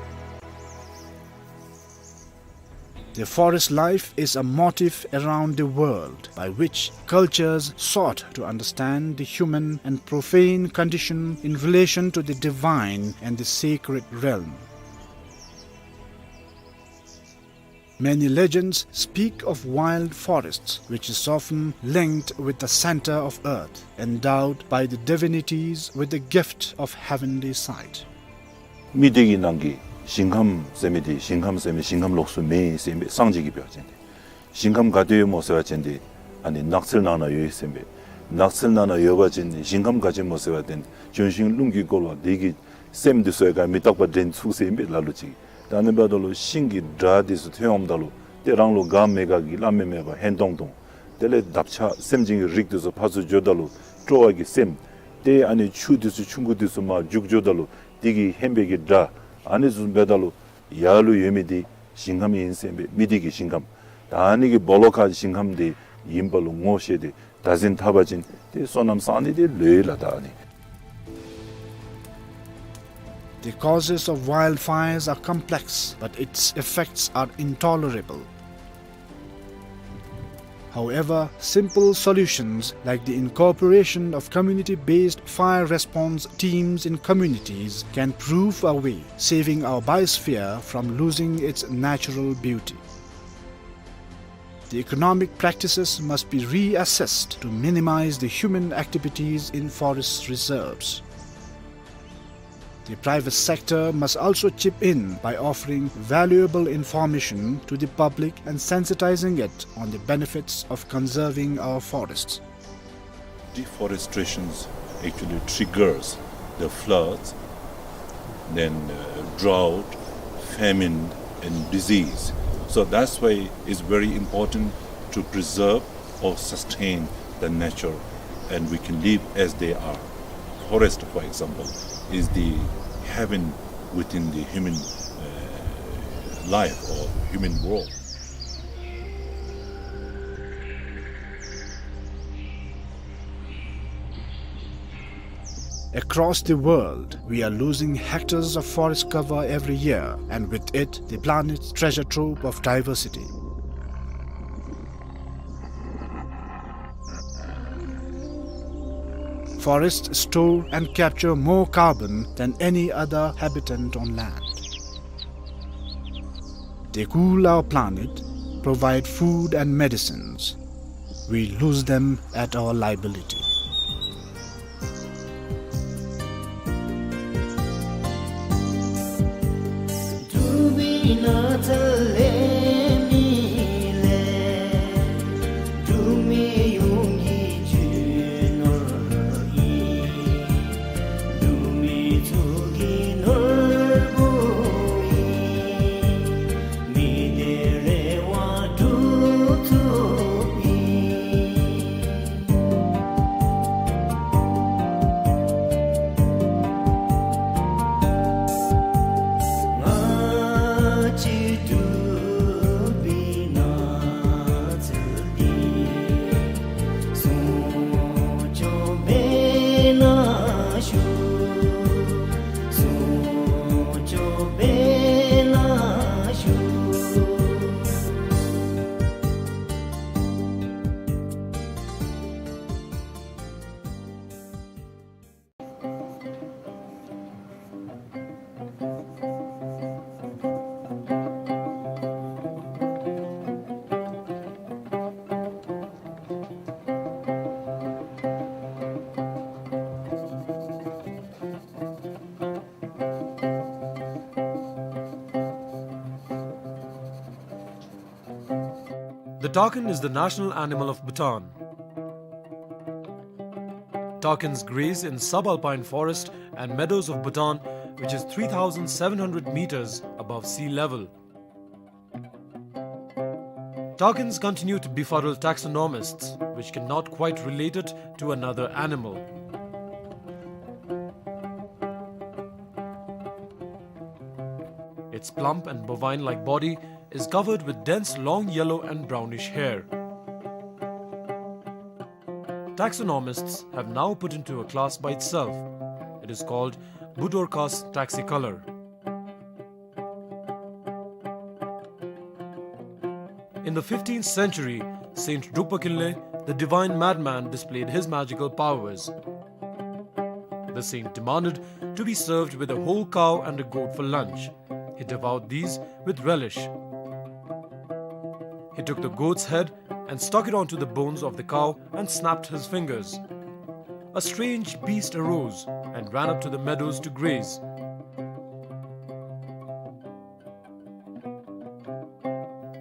The forest life is a motif around the world by which cultures sought to understand the human and profane condition in relation to the divine and the sacred realm. Many legends speak of wild forests, which is often linked with the center of earth, endowed by the divinities with the gift of heavenly sight. མི་སྡེ་གི་ནང་གི་ཞིང་ཁམས་ཟེར་མི་འདི་ཞིང་ཁམས་ཟེར་མི་ཞིང་ཁམས་ལོགས་སུ་མེད་ཟེར་མི་སངས་རྒྱས་ཀྱིས་འབད་བ་ཅིན་ཏེ། ཞིང་ཁམས་ག་ཏེ་ཡོད་སྨོ་ཟེར་བ་ཅིན་ཏེ་ཨ་ནི་ནགས་ཚལ་ནང་ན་ཡོད་ཟེར་མི། ནགས་ཚལ་ནང་ན་ཡོད་པ་ཅིན་ཏེ་ཞིང་ཁམས་ག་ཅི་སྨོ་ཟེར་བ་ཅིན་ལྗོན་ཤིང་རླུང་གིས་བསྐོར་བ་དེ་གི་སེམས་འདི་ཚུ་ཡང་ག་མི་རྟག་པ་འདྲེན་ཚུགས་ཟེར་མི་ལ་ལུ་ཅིག། ད་ཨ་ནི་འབདཝ་ད་ལུ་ཤིང་གི་སྒྲ་འདི་ཚུ་ཐོན་འོངམ་ད་ལུ་ཏེ་རང་ལུ་དགའ་མི་དགའ་གི་སླབ་མི་མེད་པར་ཧན་ཏོང་ཏོ། དེ་ལས་འདབ་ཆགས་སེམས་ཅན་གྱི་རིགས་འདི་ཚུ་ཕར་ཚུར་འགྱོཝ་ད་ལུ་སྤྲོ་བ་གི་སེམས། ཏེ་ཨ་ནི་ཆུ་འདི་ཚུ་ཆུང་ཀུ་འདི་ཚུ་མར་རྒྱུག་འགྱོཝ་ད་ལུ་དེ་གི་ཧན་པའི་གི་སྒྲ། ཨ་ནི་ཚུ་འབདཝ་ད་ལུ་ཡར་ལུ་ཡོད་མི་འདི་ཞིང་ཁམས་ཨིན་ཟེར་མི་མི་སྡེ་གི་ཞིང་ཁམས། ད་ཨ་ནི་གི་སྦོ་ལོགས་ཁར་ཞིང་ཁམས་འདི་ཨིནམ་ལུ་ངོ་ཤེས་ཏེ་བདག་འཛིན་འཐབ་པ་ཅིན་ཏེ་བསོད་ནམས་བསག་ནི་འདི་ལོས་ལགས། ད་ཨ་ནི། The causes of wildfires are complex, but its effects are intolerable. However, simple solutions like the incorporation of community-based fire response teams in communities can prove a way, saving our biosphere from losing its natural beauty. The economic practices must be reassessed to minimize the human activities in forest reserves. The private sector must also chip in by offering valuable information to the public and sensitizing it on the benefits of conserving our forests. Deforestation actually triggers the floods, then, uh, drought, famine, and disease. So that's why it's very important to preserve or sustain the nature, and we can live as they are. Forest, for example, is the heaven within the human, uh, life or human world. Across the world, we are losing hectares of forest cover every year, and with it, the planet's treasure trove of diversity. Forests store and capture more carbon than any other habitat on land. They cool our planet, provide food and medicines. We lose them at our liability. The takin is the national animal of Bhutan. Takins graze in subalpine forest and meadows of Bhutan, which is three thousand seven hundred meters above sea level. Takins continue to befuddle taxonomists, which cannot quite relate it to another animal. Its plump and bovine-like body is covered with dense long yellow and brownish hair. Taxonomists have now put into a class by itself. It is called Budorcas taxicolor. In the fifteenth century, Saint Drukpa Kinley, the divine madman, displayed his magical powers. The saint demanded to be served with a whole cow and a goat for lunch. He devoured these with relish. He took the goat's head and stuck it onto the bones of the cow and snapped his fingers. A strange beast arose and ran up to the meadows to graze.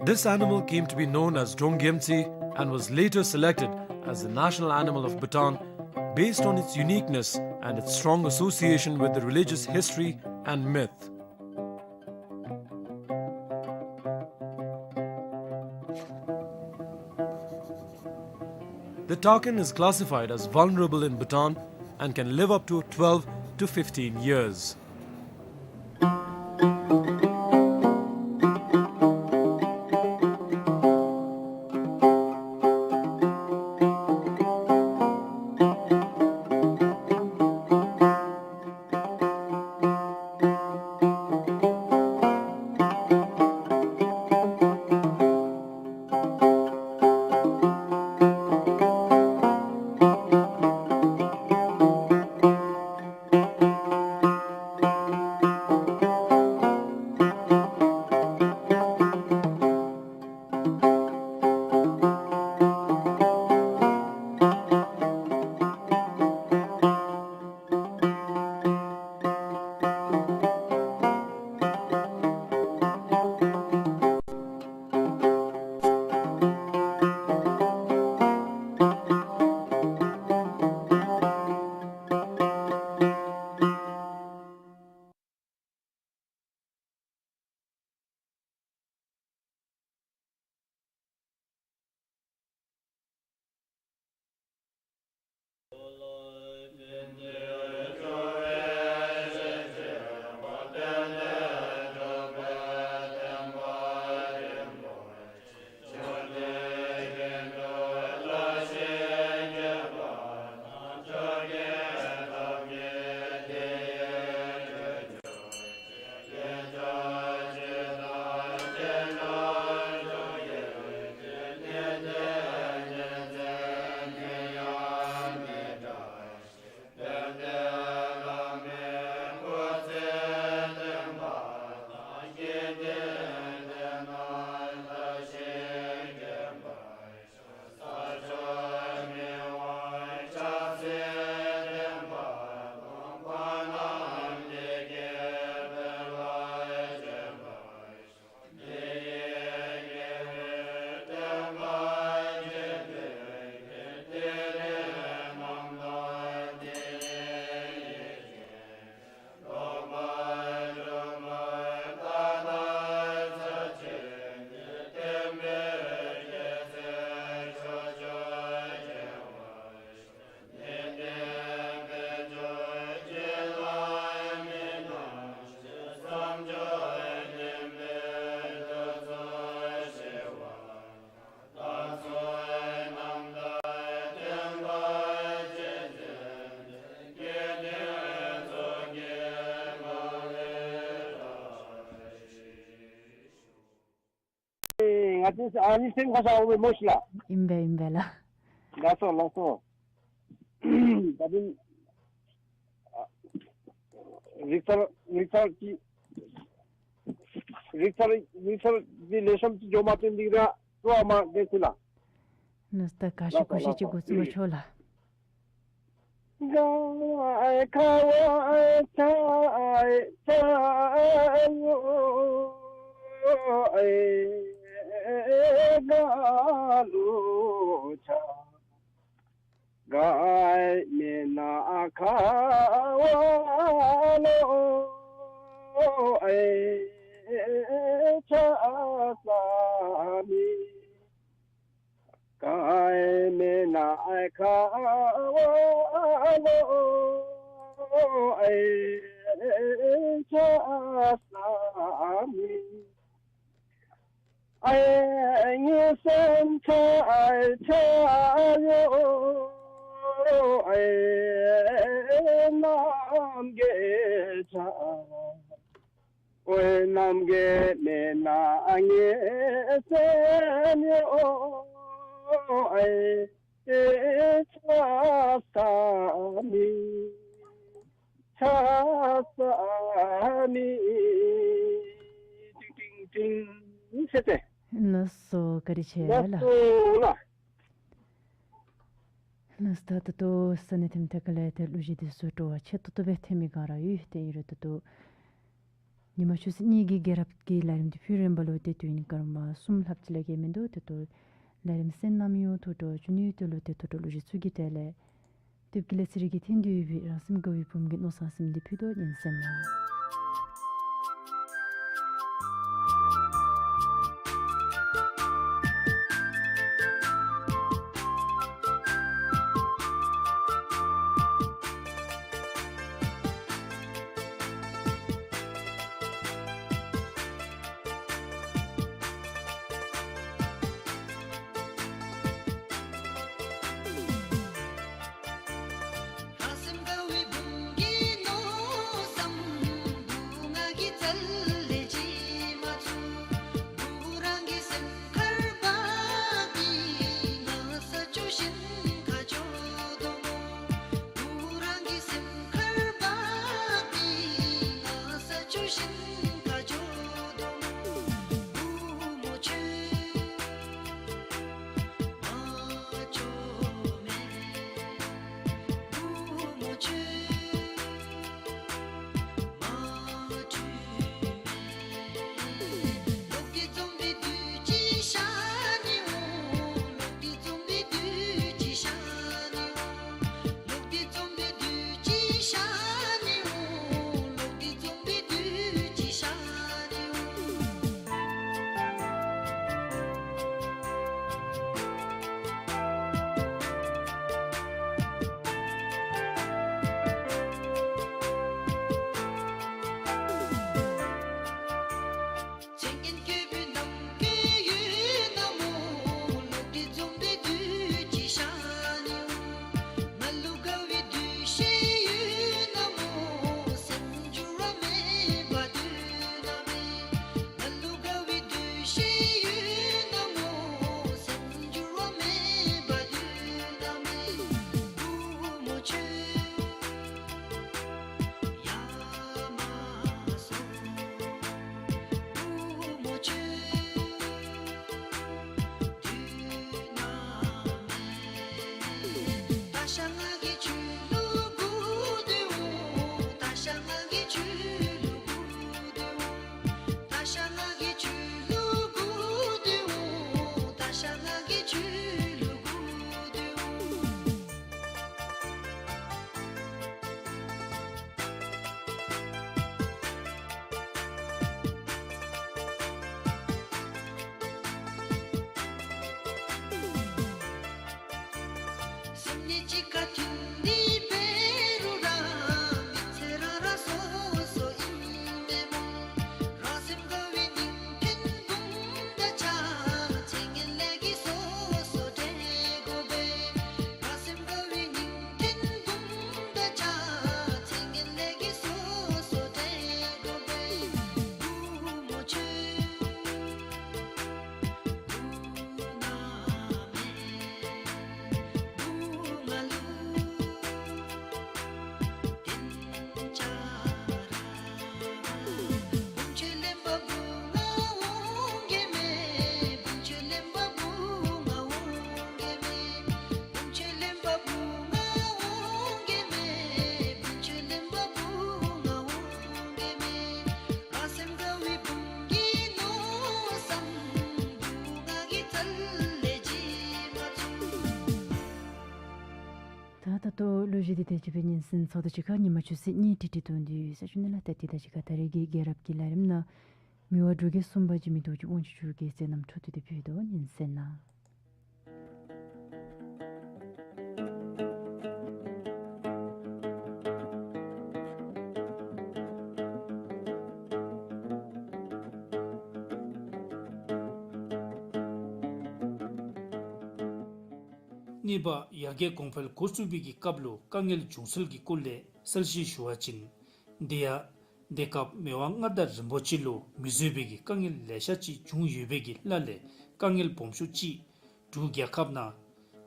This animal came to be known as Drong Gyemtse and was later selected as the national animal of Bhutan based on its uniqueness and its strong association with the religious history and myth. The takin is classified as vulnerable in Bhutan and can live up to twelve to fifteen years. ང་བཅས་ཨ་ནི་སེམས་ཁ་ཤ་འོང་མི་མོ་ཤི་ལ། ཨིན་པས་ཨིན་པས་ལགས། ལགས་སོ་ལགས་སོ། ད་དུང་རིག་གསར་རིག་གསར་གྱི་རིག་གསར་རིག་གསར་གྱི་ལེགས་ཤོམ་ཅིག་འགྱོ་མ་བཏོན་འདི་ར་ཏོ་ཨ་མ་གེ་སི་ལ། ནུས་ད་ག་ཤི་གུ་ཤི་ཅིག་གུ་ཚུགས་ཆོག་ལགས། ག་ཨེ་ཁ་ཝ་ཨེ་ཆ་ཨེ་ཆ་ཨེ་ཝོ་ཨེ་ག་ལུ་ཆ། ག་ཨེ་མེ་ན་ཁ་ཝ་ལོ་ཨེ་ཆ་ས་མི། ག་ཨེ་མེ་ན་ཨེ་ཁ་ཝ་ལོ་ཨེ་ཆ་ས་མི། ཨེ་ངེ་སེམས་ཆ་ཨེ་ཆ་ཡོ་ཨེ་ནམ་གེ་ཆ། ཏིང་ཏིང་ཏིང་། ལགས་སོ། བཀའ་དྲིན་ཆེ་ལགས། ལགས་སོ་ལགས། ལགས་སོ། ད་ད་ལྟོ་ས་གནས་ཐེམ་ཐེ་ཁ་ལས་ཏེ་གླུ་གཞས་འདི་ཚུ་སྤྲོ་བ་ཆེ་ཏོག་ཏོ་སྦེ་ཐོན་མི་ག་ར་ཡོད། ཏེ་ཨིན་རུང་ད་ལྟོ་ཉི་མ་ཆུ་ཚོད་གཉིས་ཀྱི་རྒྱལ་རབས་ཀྱི་ལས་རིམ་འདི་ཕུལ་རན་པ་ལུ་ཏེ་དུས་ཡུན་སྐར་མ་གསུམ་ལྷགཔ་ཅིག་ལས་བརྒལ་མིན་འདུག། ཏེ་ད་ལྟོ་ལས་རིམ་གསན་གནང་མི་ཡོངས་ཐུགས་སྤྲོ་བྱུང་ནི་ཡོད། དེ་ལུ་ཏེ་ད་ལྟོ་གླུ་གཞས་ཚུ་གི་གྲས་ལས་སྟོདཔ་ཀྱི་ལེ་ཚན་རེ་གི་འཐེན་ཏེ་ཡོད་པའི་རང་སེམས་དགའ་བའི་བུམོ་གི་མནོ་བསམ་ཟེར་མི་འདི་ཕུལ་དོ། ཉན་གསན་གནང་། ད་ད་ལྟོ་གླུ་གཞས་འདི་དང་བཅས་པའི་ཉན་གསན་ཚརཝ་ད་གཅིག་ཁར་ཉི་མ་ཆུ་ཚོད་གཉིས་ཀྲིག་ཀྲི་འཐུང་སྟེ་ཡོད་ཟེར་ཞུ་ནི་ལགས། ད་དེ་དང་གཅིག་ཁར་ད་རེས་ཀྱི་རྒྱལ་རབས་ཀྱི་ལས་རིམ་ནང་མི་དབང་འབྲུག་རྒྱལ་གསུམ་པ་འཇིགས་མེད་རྡོ་རྗེ་དབང་ཕྱུག་མཆོག་གི་མཛད་རྣམ་འཕྲོ་མཐུད་དེ་ཕུལ་དོ། ཉན་གསན་གནང་། གཉིས་པ་ཡར་རྒྱས་གོང་འཕེལ་འགོ་བཙུགས་པའི་གི་སྐབས་ལུ་དཀའ་ངལ་བྱུང་སྲོལ་གྱི་སྐོར་ལས་གསལ་བཤད་ཞུ་བ་ཅིན། དེ་ཡང་ དེ་སྐབས་མི་དབང་མངའ་བདག་རིན་པོ་ཆེ་ལུ་མི་བཟོད་པའི་གི་དཀའ་ངལ་ལེ་ཤ་ཅིག་བྱུང་ཡོད་པའི་གི་ལཱ་ལས་དཀའ་ངལ་སྦོམ་ཤོས་ཅིག་འབྲུག་རྒྱལ་ཁབ་ནང་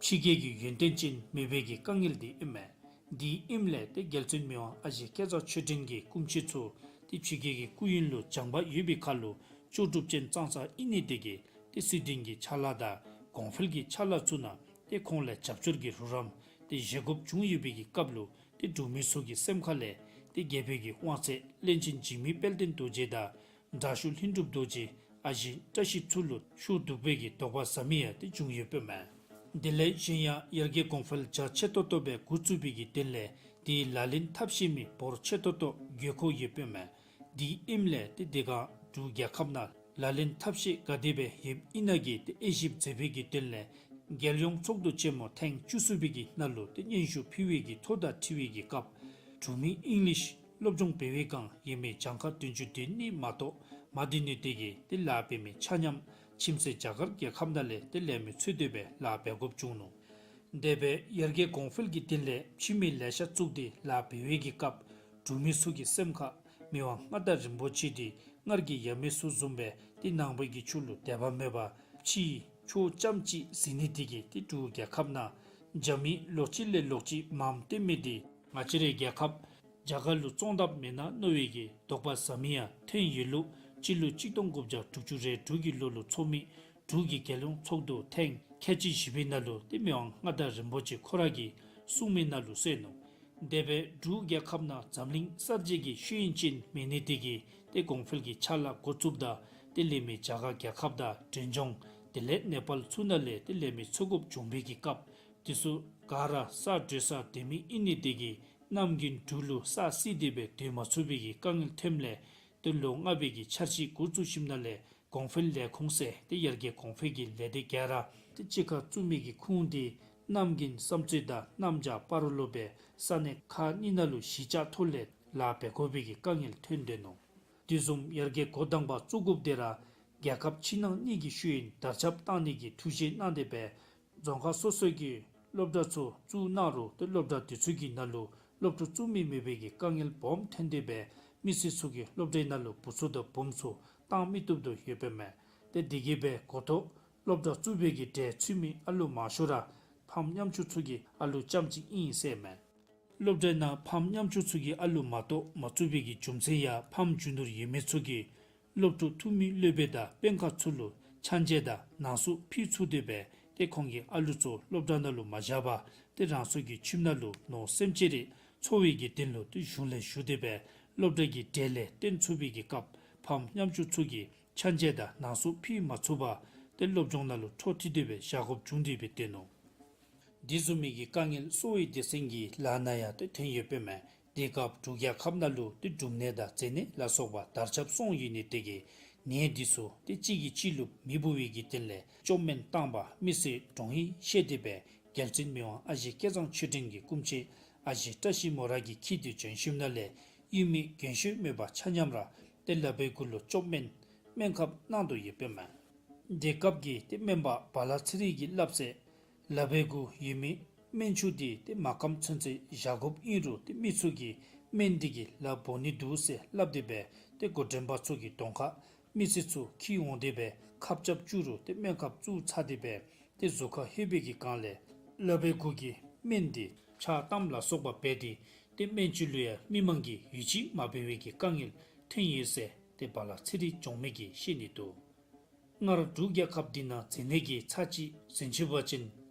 ཕྱི་རྒྱལ་གྱི་ཡོན་ཏན་ཅན་མེད་པའི་གི་དཀའ་ངལ་འདི་ཨིན་མས། འདི་ཨིནམ་ལས་ཏེ་རྒྱལ་བཙུན་མི་དབང་ཨ་ཞེ་སྐལ་བཟང་ཆོས་སྒྲོན་གྱི་སྐུ་མཆེད་ཚུ་ཏེ་ཕྱི་རྒྱལ་གྱི་སྐུ་ཡོན་ལུ་སྦྱངས་པ་ཡོད་པའི་ཁར་ལུ་ལྕོགས་གྲུབ་ཅན་ཙང་ཙང་ཨིན་ནི་དེ་གིས་ཏེ་སྲིད་དོན་གྱི་ཕྱག་ལཱ་དང་གོང་འཕེལ་གྱི་ཕྱག་ལཱ་ཚུ་ནང་ཏེ་ཁོང་ལས་རྒྱབ་སྐྱོར་གྱི་རོགས་རམ་ཏེ་བཞེས་དགོཔ་བྱུང་ཡོད་པའི་གི་སྐབས་ལུ་ཏེ་འབྲུག་མི་ཚུ་གི་སེམས་ཁ་ལས་ཏེ་རྒྱལ་པོའི་གི་དབང་ཚད་བློན་ཆེན་འཇིགས་མེད་དཔལ་ལྡན་རྡོ་རྗེ་དང་དྲག་ཤོས་ལྷུན་གྲུབ་རྡོ་རྗེ་ཨ་ཞེ་བཀྲ་ཤིས་ཚུ་ལུ་ཤོར་འདུག་པའི་གི་དོགས་པ་ཟ་མི་ཡང་ཏེ་བྱུང་ཡོདཔ་མས། དེ་ལས་གཞན་ཡང་ཡར་རྒྱས་གོང་འཕེལ་རྒྱ་ཆེ་ཏོག་ཏོ་སྦེ་འགོ་བཙུགས་པའི་གི་དོན་ལས་དེའི་ལག་ལེན་ཐབས་ཤེས་མི་འབོར་ཆེ་ཏོག་ཏོ་དགོས་མཁོ་ཡོདཔ་མས། དེ་ཨིནམ་ལས་ཏེ་དེ་སྒང་འབྲུག་རྒྱལ་ཁབ་ནང་ལག་ལེན་ཐབས་ཤེས་ག་དེ་སྦེ་ཡོདཔ་ཨིན་ན་གི་ཏེ་དབྱེ་ཞིབ་མཛད་པའི་གི་དོན་ལས་རྒྱལ་ཡོངས་ཚོགས་འདུ་ཆེན་མོ་ཐེངས་བཅུ་གསུམ་པའི་གི་ནང་ལུ་ཏེ་སྙན་ཞུ་ཕུལ་བའི་གི་ཐོ་དང་འཁྲིལ་བའི་གི་སྐབས་འབྲུག་མི་ཨིང་ལིཤ་སློབ་སྦྱོང་འབད་བའི་སྒང་ཡོད་མི་གྱངས་ཁ་བདུན་ཅུ་དོན་གཉིས་མ་གཏོགས་མ་འདི་ནི་དེ་གིས་ཏེ་ལཱ་འབད་མི་ཆ་མཉམ་ཁྱིམ་མཚེས་རྒྱ་གར་རྒྱལ་ཁབ་ནང་ལས་ཏེ་ལས་མི་འཚོལ་ཏེ་སྦེ་ལཱ་འབད་དགོཔ་བྱུང་ནུག། དེ་སྦེ་ཡར་རྒྱས་གོང་འཕེལ་གྱི་དོན་ལས་ཕྱི་མི་ལེ་ཤ་བཙུགས་ཏེ་ལཱ་འབད་བའི་གི་སྐབས་འབྲུག་མི་ཚུ་གི་སེམས་ཁར་མི་དབང་མངའ་བདག་རིན་པོ་ཆེ་འདི་སྔར་གྱི་ཡབ་མེས་ཚུ་བཟུམ་སྦེ་ཏེ་ནང་པའི་གི་ཆོས་ལུ་དད་པ་མེད་པར་ཕྱིའི་ཆོས་རྐྱངམ་ཅིག་གཟིགས་ནི་དེ་གིས་ཏེ་འབྲུག་རྒྱལ་ཁབ་ནང་རྒྱ་མི་ལོག་ཅི་ལས་ལོག་ཅི་མངམ་སྟོན་མི་འདི་ང་བཅས་རའི་རྒྱལ་ཁབ་རྒྱ་གར་ལུ་བཙོང་དཔ་མེན་ན་མནོ་བའི་གི་དོགས་པ་ཟ་མི་ཡང་ཐོན་ཡོད་ལུགས། སྤྱི་ལོ་གཅིག་སྟོང་དགུ་བརྒྱ་དྲུག་ཅུ་རེ་དྲུག་གི་ལོ་ལུ་ཚོགས་མི་འབྲུག་གི་རྒྱལ་ཡོངས་ཚོགས་འདུ་ཐེངས་ཁལ་གཅིག་བཞི་པའི་ནང་ལུ་ཏེ་མི་དབང་མངའ་བདག་རིན་པོ་ཆེ་ཁོ་ར་གིས་གསུངས་མི་ནང་ལུ་གསལ་ནུག། དེ་སྦེ་འབྲུག་རྒྱལ་ཁབ་ནང་འཛམ་གླིང་གསར་བརྗེ་གི་ཤེས་ཡོན་ཅན་མེད་ནི་དེ་གིས་ཏེ་གོང་འཕེལ་གྱི་ཕྱག་ལཱ་འགོ་བཙུགསཔ་ད་ཏེ་ལས་མི་རྒྱ་གར་རྒྱལ་ཁབ་དང་འབྲས་ལྗོངས་དེ་ལས་ནེ་པཱལ་ཚུ་ནང་ལས་ཏེ་ལས་མི་འཚོལ་དགོཔ་བྱུང་བའི་གི་སྐབས་དེ་ཚུ་ག་ར་ས་འགྲོ་ས་དེ་མི་ཨིན་ནི་དེ་གིས་གནམ་དགུན་འབྲུག་ལུ་ས་བསིལ་ཏེ་སྦེ་སྡོད་མ་ཚུགས་པའི་གི་དཀའ་ངལ་ཐོནམ་ལས་ཏེ་ལོ་ལྔ་པའི་གི་འཆར་གཞི་འགོ་བཙུགས་ཞིནམ་ལས་གོང་འཕེལ་ལས་ཁུངས་ཟེར་ཏེ་ཡར་རྒྱས་གོང་འཕེལ་གྱི་ལས་སྡེ་ག་ར་ཏེ་གཅིག་ཁར་བཙུགས་མི་གི་ཁུངས་འདི་གནམ་དགུན་བསམ་ཚུལ་དང་གནམ་བྱཱར་སྤ་རོ་ལུ་སྦེ་ས་གནས་ཁག་གཉིས་ནང་ལུ་གཞིས་ཆགས་ཐོག་ལས་ལཱ་འབད་དགོ་པའི་གི་དཀའ་ངལ་ཐོན་དེས་ནུག། དེ་བཟུམ་ཡར་རྒྱས་འགོ་དང་པ་བཙུགས་དགོཔ་དེ་ར་རྒྱལ་ཁབ་ཕྱི་ནང་གཉིས་ཀྱི་ཤེས་ཡོན་དར་ཁྱབ་བཏང་ནི་གི་ཐུགས་བཞེད་གནང་སྟེ་སྦེ་རྫོང་ཁག་སོ་སོའི་གི་སློབ་གྲྭ་ཚུ་བཙུགས་གནང་རུང་ཏེ་སློབ་གྲྭ་དེ་ཚུ་གི་ནང་ལུ་སློབ་ཕྲུག་བཙུགས་མི་མེད་པའི་གི་དཀའ་ངལ་སྦོམ་ཐོན་ཏེ་སྦེ་མི་སེར་ཚུ་གིས་སློབ་གྲྭའི་ནང་ལུ་བུ་ཚ་དང་བུམོ་ཚུ་བཏང་མི་བཏུབ་དོ་ཡོདཔ་མས། ཏེ་དེ་གིས་སྦེ་འགོ་ཐོག་སློབ་གྲྭ་བཙུགས་པའི་གི་གྲལ་ཚུད་མི་ཨ་ལུ་མང་ཤོས་ར་ཕམ་ཉམ་ཆུང་ཚུ་གི་ཨ་ལུ་རྐྱངམ་ཅིག་ཨིན་ཟེར་མས། སློབ་གྲྭའི་ནང་ཕམ་ཉམ་ཆུང་ཚུ་གི་ཨ་ལུ་མ་གཏོགས་མ་བཙུགས་པའི་གི་རྒྱུ་མཚན་ཡང་ཕམ་རྒྱུ་ནོར་ཡོད་མི་ཚུ་གིས་སློབ་ཕྲུག་ཐུ་མི་སློབ་དཔོན་དང་དཔོན་ཁག་ཚུ་ལུ་ཆང་འཇལ་དང་ནང་གསུག་ཕུལ་ཚུགས་ཏེ་སྦེ་ཏེ་ཁོང་གི་ཨ་ལུ་ཚུ་སློབ་གྲྭ་ནང་ལུ་མ་བཞག་པར་ཏེ་རང་སོའི་གི་ཁྱིམ་ནང་ལུ་ནོར་སེམས་ཅན་རེ་འཚོ་བའི་གི་དོན་ལུ་ཏེ་གཞུང་ལས་ཞུ་སྟེ་སྦེ་སློབ་གྲྭ་གི་གྲལ་ལས་བཏོན་ཚུགས་པའི་གི་སྐབས་ཕམ་ཉམ་ཆུང་ཚུ་གིས་ཆང་འཇལ་དང་ནང་གསུག་ཕུལ་མ་ཚུགས་པར་ཏེ་སློབ་སྦྱོང་ནང་ལུ་འཕྲོ་མཐུད་དེ་སྦེ་བཞག་དགོཔ་བྱུང་སྟེ་སྦེ་ཏེ་ནུག། དེ་བཟུམ་མའི་གི་དཀའ་ངལ་གསོ་བའི་སྡེ་ཚན་གྱི་ལཱ་ནང་ཡང་ཏེ་ཐོན་ཡོདཔ་མས། དེ་སྐབས་འབྲུག་རྒྱལ་ཁབ་ནང་ལུ་ཏེ་འབྲུམ་ནད་དང་མཛེ་ནད་ལ་སོགས་པ་དར་ཁྱབ་སོང་ཡོད་ནི་དེ་གིས་ནད་འདི་ཚུ་ཏེ་གཅིག་གིས་གཅིག་ལུ་མི་འབུ་བའི་གི་དོན་ལས་བཅོས་སྨན་བཏང་པ་མི་སེར་གྲོངས་ཡི་ཤེས་ཏེ་སྦེ་རྒྱལ་བཙུན་མི་དབང་ཨ་ཞེ་སྐལ་བཟང་ཆོས་སྒྲོན་གྱི་སྐུ་མཆེད་ཨ་ཞེ་བཀྲ་ཤིས་མོ་ར་གིས་འཁྱིད་དེ་བྱོན་ཞིནམ་ལས་ཡུལ་མི་རྒན་ཤོས་མེད་པ་ཆ་མཉམ་ར་ཏེ་ལ་ཕའི་གུ་ལུ་བཅོས་སྨན་སྨན་ཁབ་གནང་དོ་ཡོདཔ་མས། དེ་སྐབས་ཀྱི་ཏེ་སྨན་པ་བ་ལ་ཚེ་རིང་གིས་སླབ་ཟེར། ལ་ཕའི་གུ་ཡོད་མི་སྨན་ཆུ་འདི་ཏེ་མ་སྐམ་ཚུན་ཚོད་བཞག་དགོཔ་ཨིན་རུང་ཏེ་མི་ཚུ་གིས་སྨན་འདི་གིས་ལ་འབོ་ནི་འདུག་ཟེར་སླབ་སྟེ་སྦེ་ཏེ་འགོ་འདྲེན་པ་ཚུ་གི་གདོང་ཁར་མི་སེར་ཚུ་འཁྱིད་འོང་སྟེ་སྦེ་ཁབ་རྐྱབ་བཅུག་རུང་ཏེ་སྨན་ཁབ་བཙུགས་ཚར་ཏེ་སྦེ་ཏེ་གཟུགས་ཁར་ལྷོད་པའི་གི་སྒང་ལས་ལ་ཕའི་གུ་གི་སྨན་འདི་ཆག་གཏངམ་ལ་སོགས་པ་འབད་དེ་ཏེ་སྨན་བཅོས་ལུ་ཡང་མི་མང་གིས་ཡིད་ཆེས་མ་འབད་བའི་གི་དཀའ་ངལ་ཐོན་ཡོད་ཟེར་ཏེ་བ་ལ་ཚེ་རིང་གྱོང་མེད་ཀྱིས་བཤད་ནི་འདུག། སྔར་འབྲུག་རྒྱལ་ཁབ་འདི་ནང་མཛེ་ནད་ཀྱི་ཚར་གཅིག་ཟིན་ཚུགས་པ་ཅིན་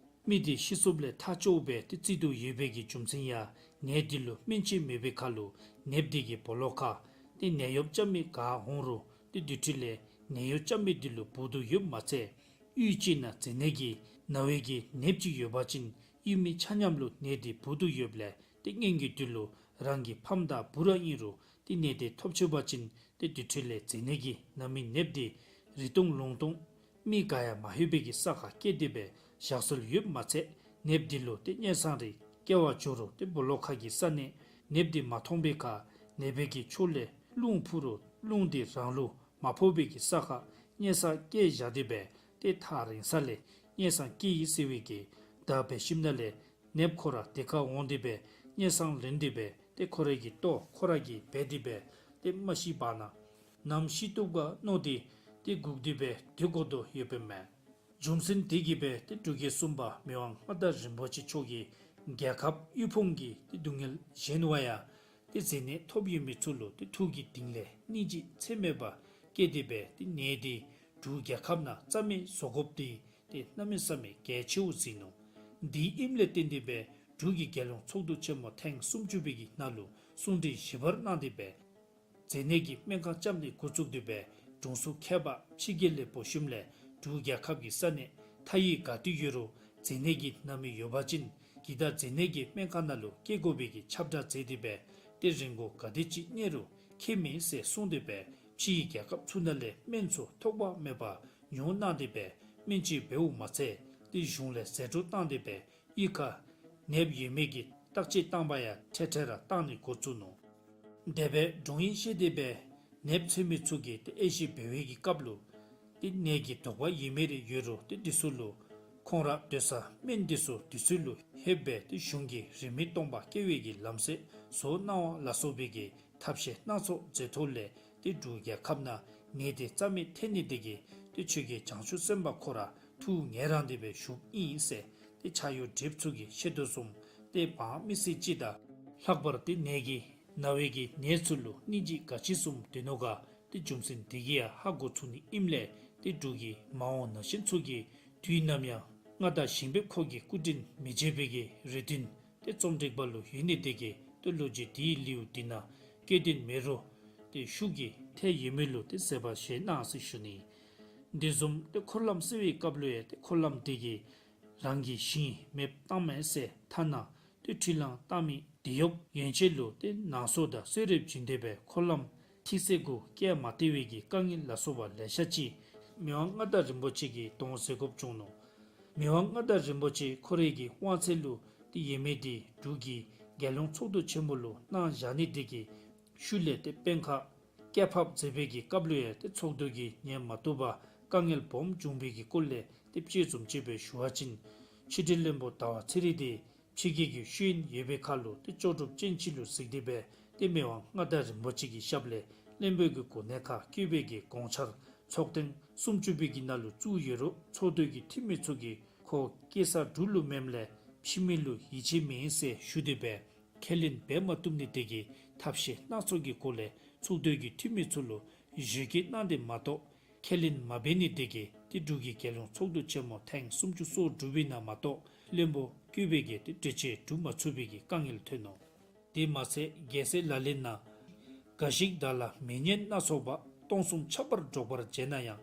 མི་འདི་ཤི་སོཔ་ལས་ཐག་ཆོད་སྦེ་ཏེ་བརྩི་དོ་ཡོད་པའི་གི་རྒྱུ་མཚན་ཡང་ནད་འདི་ལུ་སྨན་དཔྱད་མེད་པའི་ཁར་ལུ་ནདཔ་འདི་གི་སྦོ་ལོགས་ཁར་ཏེ་ནད་གཡོགཔ་རྐྱབ་མི་ག་འོང་རུང་ཏེ་དེ་འཕྲོ་ལས་ནད་གཡོགཔ་རྐྱབ་མི་འདི་ལུ་འབུ་དོ་ཡོདཔ་མ་ཚད་གཡུས་ཅིག་ནང་མཛེ་ནད་ཀྱི་ན་བའི་གི་ནདཔ་ཅིག་ཡོད་པ་ཅིན་གཡུས་མི་ཆ་མཉམ་ལུ་ནད་འདི་འབུ་དོ་ཡོདཔ་ལས་ཏེ་སྔོན་གྱི་དུས་ལུ་རང་གི་ཕམ་དང་བུ་ར་ཨིན་རུང་ཏེ་ནད་དེ་ཐོབ་ཆི་བ་ཅིན་ཏེ་དེ་འཕྲོ་ལས་མཛེ་ནད་ཀྱི་ན་མི་ནདཔ་འདི་རི་དོང་ལུང་དོང་མི་ག་ཡང་མ་ལྷོད་པའི་གི་ས་ཁར་བསྐྱལ་ཏེ་སྦེ་བཞག་སྲོལ་ཡོདཔ་མ་ཚད་ནདཔ་འདི་ལུ་ཏེ་སྔོན་སང་རེ་བསྐྱལ་བར་འགྱོ་རུང་ཏེ་སྦོ་ལོགས་ཁ་གི་ས་གནས་ནདཔ་འདི་མ་མཐོང་པའི་ཁར་ནད་པའི་གི་ཕྱོགས་ལས་རླུང་འཕུ་རུང་རླུང་འདི་རང་ལུ་མ་ཕོག་པའི་གི་ས་ཁར་སྔོན་སང་བསྐྱལ་བཞག་སྟེ་སྦེ་ཏེ་ཐག་རིང་ས་ལས་སྔོན་སང་བསྐྱལ་ཡི་ཟེར་བའི་གི་བརྡ་འབད་ཞིནམ་ལས་ནདཔ་ཁོ་ར་དེ་ཁར་འོང་སྟེ་སྦེ་སྔོན་སང་ལེན་ཏེ་སྦེ་ཏེ་ཁོ་རའི་གི་ལྟོ་ཁོ་ར་གིས་འབད་དེ་སྦེ་ ཏེ་མ་ཤི་བར་ན་ནམ་ཤི་བཏུབ་ག་མནོ་སྟེ་ཏེ་སྒུག་སྟེ་སྦེ་སྡོད་དགོ་དོ་ཡོདཔ་མས། རྒྱུ་མཚན་དེ་གིས་སྦེ་ཏེ་འབྲུག་རྒྱལ་གསུམ་པ་མི་དབང་མངའ་བདག་རིན་པོ་ཆེ་མཆོག་གིས་རྒྱལ་ཁབ་དབུལ་ཕོངས་ཀྱི་ཏེ་སྡུག་བསྔལ་གཞན་བ་ཡང་ཏེ་མཛེ་ནད་ཐོབ་ཡོད་མི་ཚུ་ལུ་ཏེ་ཐུགས་ཀྱི་གཏིང་ལས་སྙིང་རྗེ་ཚད་མེད་པ་སྐྱེས་ཏེ་སྦེ་ཏེ་ནད་དེ་འབྲུག་རྒྱལ་ཁབ་ནང་རྩ་མེད་བཟོ་དགོཔ་དེ་ཏེ་གནམ་མེད་ས་མེད་གལ་ཆེཝ་གཟིགས་ནུག། དེ་ཨིནམ་ལས་བརྟེན་ཏེ་སྦེ་འབྲུག་གི་རྒྱལ་ཡོངས་ཚོགས་འདུ་ཆེན་མོ་ཐེངས་སུམ་ཅུ་པའི་གི་ནང་ལུ་གསུང་གྲོས་ཞིབ་པར་གནང་སྟེ་སྦེ་མཛེ་ནད་ཀྱི་སྨན་ཁང་བཅམ་ནི་འགོ་བཙུགས་ཏེ་སྦེ་དྲུང་འཚོ་མཁས་པ་ཕྱི་རྒྱལ་ལས་འབོ་ཞིནམ་ལས་འབྲུག་རྒྱལ་ཁབ་ཀྱི་ས་གནས་མཐའ་ཡི་ག་ཏེ་ཡོད་རུང་མཛེ་ནད་ཀྱིས་ན་མི་ཡོད་པ་ཅིན་གི་ད་མཛེ་ནད་ཀྱི་སྨན་ཁང་ནང་ལུ་སྐྱེལ་དགོ་པའི་གི་ཁྱབ་བསྒྲགས་མཛད་དེ་སྦེ་ཏེ་རིན་གོང་ག་དེ་ཅིག་གནས་རུང་ཁྱད་མེད་ཟེར་གསུངས་ཏེ་སྦེ་ཕྱི་ཡི་རྒྱལ་ཁབ་ཚུ་ནང་ལས་སྨན་ཚུ་ཐོགས་པ་མེད་པར་ཉོ་གནང་སྟེ་སྦེ་སྨན་བཅོས་འབདཝ་མ་ཚད་ཏེ་གཞུང་ལས་ཟད་འགྲོ་བཏང་སྟེ་སྦེ་གཡུས་ཁར་ནདཔ་ཡོད་མེད་ཀྱི་བརྟག་དཔྱད་བཏང་པ་ཡང་འཕྲལ་འཕྲལ་ར་བཏང་ནི་འགོ་བཙུགས་ནུག། དེ་སྦེ་དྲུང་ཡིག་བཤད་དེ་སྦེ་ནདཔ་འཚོལ་མི་ཚུ་གིས་ཏེ་དབྱེ་ཞིབ་འབད་བའི་གི་སྐབས་ལུ་ཏེ་ནད་ཀྱི་དོགས་པ་ཡོད་མེད་རེ་ཡོད་རུང་ཏེ་དེ་ཚུ་ལུ་ཁོང་ར་སྡོད་ས་སྨན་སྡེ་ཚུ་དེ་ཚུ་ལུ་ལྷོད་སྦེ་ཏེ་གཞུང་གིས་རིན་མེད་སྟོང་པ་སྐྱེལ་བའི་གི་ལམ་སྲོལ་བཟོ་གནང་བ་ལ་སོགས་པའི་གི་ཐབས་ཤེས་སྣ་ཚོགས་མཛད་ཐོག་ལས་ཏེ་འབྲུག་རྒྱལ་ཁབ་ནང་ནད་དེ་རྩ་མེད་ཐལ་ནི་དེ་གིས་ཏེ་ཆོས་རྒྱལ་བྱང་ཆུབ་སེམས་དཔའ་ཁོ་ར་ཐུགས་ངལ་རངས་ཏེ་སྦེ་བཞུགསཔ་ཨིན་ཟེར་ཏེ་ཕྱག་གཡོག་བགྲེསཔ་ཚུ་གིས་བཤད་དོ་བཟུམ་ཏེ་འབངས་མི་སེར་སྤྱི་དང་ལྷག་པར་ཏེ་ནད་ཀྱིས་ན་བའི་གི་ནད་ཚུ་ལུ་སྙིང་རྗེ་ག་ཅི་བཟུམ་འདུག་ནོ་ག་ཏེ་རྒྱུ་མཚན་དེ་གིས་ཡང་ཧ་གོ་ཚུགས་ནི་ཨིནམ་ལས་ཏེ་འབྲུག་གི་མ་འོངས་ན་གཞོན་ཚུ་གིས་དུས་ནམ་ཡང་མངའ་བདག་ཞིང་པའི་འཁོར་གྱི་སྐུ་དྲིན་མི་བརྗེད་པའི་གི་རེ་འདུན་ཏེ་རྩོམ་སྒྲིག་པ་ལུ་ཡོད་ནི་དེ་གིས་ཏེ་ལོ་རྒྱུས་དེའི་ལེའུ་དེ་ནང་སྐྱོན་དོན་མེད་རུང་ཏེ་ཤུགས་ཀྱིས་ཐལ་ཡོད་མི་ལུ་ཏེ་བཟོད་པ་བཞེས་གནང་ཟེར་ཞུ་ནི། དེ་བཟུམ་ཏེ་འཁོར་ལམ་བསལ་བའི་སྐབས་ལུ་ཡང་ཏེ་འཁོར་ལམ་དེ་གིས་རང་གི་ཞིང་མེདཔ་བཏངམ་མས་ཟེར་ཐ་ན་ཏེ་འཕྲུལ་གླང་བཏང་མི་དེ་ཡོདཔ་ཡན་ཆད་ལུ་ཏེ་ནང་སོ་དང་གསོལ་རས་བྱིན་ཏེ་སྦེ་འཁོར་ལམ་ཐིག་ཚད་གུ་བཀལ་མ་སྟེར་བའི་གི་དཀའ་ངལ་ལ་སོགས་པ་ལེ་ཤ་ཅིག་མི་དབང་མངའ་བདག་རིན་པོ་ཆེ་གིས་གདོང་བཟེད་དགོཔ་བྱུང་ནུག། མི་དབང་མངའ་བདག་རིན་པོ་ཆེ་ཁོ་རའི་གི་དབང་ཚད་ལུ་ཏེ་ཡོད་མི་དེ་འབྲུག་གི་རྒྱལ་ཡོངས་ཚོགས་འདུ་ཆེན་མོ་ལུ་གནང་བཞག་ནི་དེ་གིས་ཤུལ་ལས་ཏེ་དཔོན་ཁག་བསྐྱར་ཕབ་མཛད་པའི་གི་སྐབས་ལུ་ཡང་ཏེ་ཚོགས་འདུ་གིས་ཉན་མ་བཏུབ་པར་དཀའ་ངལ་སྦོམ་བྱུང་བའི་གི་སྐོར་ལས་ཏེ་དཔྱད་རྩོམ་ཅིག་སྦེ་ཞུ་བ་ཅིན་ཕྱི་འབྲེལ་བློན་པོ་ཟླ་བ་ཚེ་རིང་དེ་ཕྱི་རྒྱལ་གྱི་ཤེས་ཡོན་ཡོད་པའི་ཁར་ལུ་ཏེ་ལྕོགས་གྲུབ་ཅན་ཅིག་ལུ་གཟིགས་ཏེ་སྦེ་ཏེ་མི་དབང་མངའ་བདག་རིན་པོ་ཆེ་གི་ཞབས་ལས་བློན་པོའི་གི་གོ་གནས་ཁར་བསྐོས་པའི་གི་དགོངས་འཆར་ཚོགས་ཐེངས་སུམ་ཅུ་པའི་གི་ནང་ལུ་བཙུགས་ཡོད་རུང་ཚོགས་འདུ་གི་འཐུས་མི་ཚུ་གིས་ཁོ་སྐྱེས་ས་འབྲུག་ལུ་མེནམ་ལས་ཕྱི་མི་ལུ་ཡིད་ཆེས་མེད་ཟེར་ཞུ་སྟེ་སྦེ་ཁས་ལེན་འབད་མ་བཏུབ་ནི་དེ་གིས་ཐབས་ཤེས་སྣ་ཚོགས་ཀྱི་སྒོ་ལས་ཚོགས་འདུ་གི་འཐུས་མི་ཚུ་ལུ་ཞུ་སྐུལ་གནང་སྟེ་མ་གཏོགས་ཁས་ལེན་མ་འབད་ནི་དེ་གིས་ཏེ་འབྲུག་གི་རྒྱལ་ཡོངས་ཚོགས་འདུ་ཆེན་མོ་ཐེངས་སུམ་ཅུ་སོ་དྲུག་པའི་ནང་མ་གཏོགས་བློན་པོ་བསྐོས་པའི་གི་ཏེ་གྲོས་ཆོད་གྲུབ་མ་ཚུགས་པའི་གི་དཀའ་ངལ་ཐོན་ནུག། དེ་མ་ཚད་རྒྱལ་སྲས་ལག་ལེན་ནང་འགའ་ཞིག་བདག་ལ་མི་སྙན་སྣ་ཚོགས་པ། སྟོང་གསུམ་ཁྱབ་པར་སྒྲོག་པར་བྱེད་ན་ཡང་།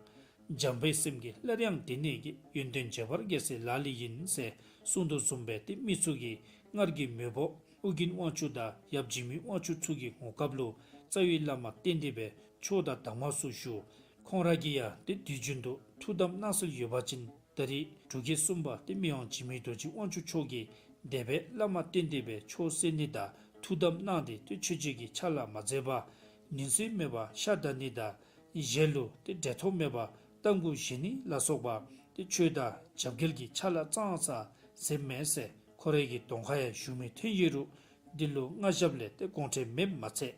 འཇམ་དཔལ་སེམས་ཀྱིས་སླར་ཡང་དེ་ནས་སྐྱེ། ཡོན་ཏན་བརྗོད་པར་རྒྱལ་སྲས་ལག་ལེན་ཡིན། ཟེར་གསུངས་དོ་བཟུམ་སྦེ་ཏེ་མི་ཚུ་གིས་སྔར་གྱི་མེས་པོ་ཨོ་རྒྱན་དབང་ཕྱུག་དང་ཡབ་འཇིགས་མེད་དབང་ཕྱུག་ཚུ་གི་ངོ་སྐབས་ལུ་རྩ་བའི་བླ་མ་བསྟེན་ཏེ་སྦེ་ཆོས་དང་གདམས་ངག་ཚུ་ཞུ། ཁོང་ར་གིས་ཡང་ཏེ་དུས་རྒྱུན་དུ་ཐུགས་དམ་གནང་སྲོལ་ཡོད་པ་ཅིན་ད་རེས་འབྲུག་རྒྱལ་གསུམ་པ་ཏེ་མི་དབང་འཇིགས་མེད་རྡོ་རྗེ་དབང་ཕྱུག་མཆོག་གིས་དེ་སྦེ་བླ་མ་བསྟེན་ཏེ་སྦེ་ཆོས་གསན་ནི་དང་ཐུགས་དམ་གནང་སྟེ་ཏེ་ཆོས་བརྒྱུད་ཀྱི་ཕྱག་ལཱ་མ་མཛད་པར་ཉིན་སྲིབ་མེད་པར་ཤ་བདའ་ནི་དང་ཞལ་ལུ་ཏེ་འབྲས་ཐོག་མེད་པར་རྟ་མགོ་བཞེས་ནི་ལ་སོགས་པ་ཏེ་ཆོས་དང་བྱབས་རྒྱལ་གྱི་ཕྱག་ལཱ་ཙང་ཙང་མཛདཔ་མས་ཟེར་ཁོ་རའི་གི་གདོང་ཁར་ཡང་བཞུགས་མི་ཐོན་ཡོད་རུང་འདི་ལུ་མངའ་ཞབས་ལས་ཏེ་དགོངས་འགལ་མེདཔ་མ་ཚད་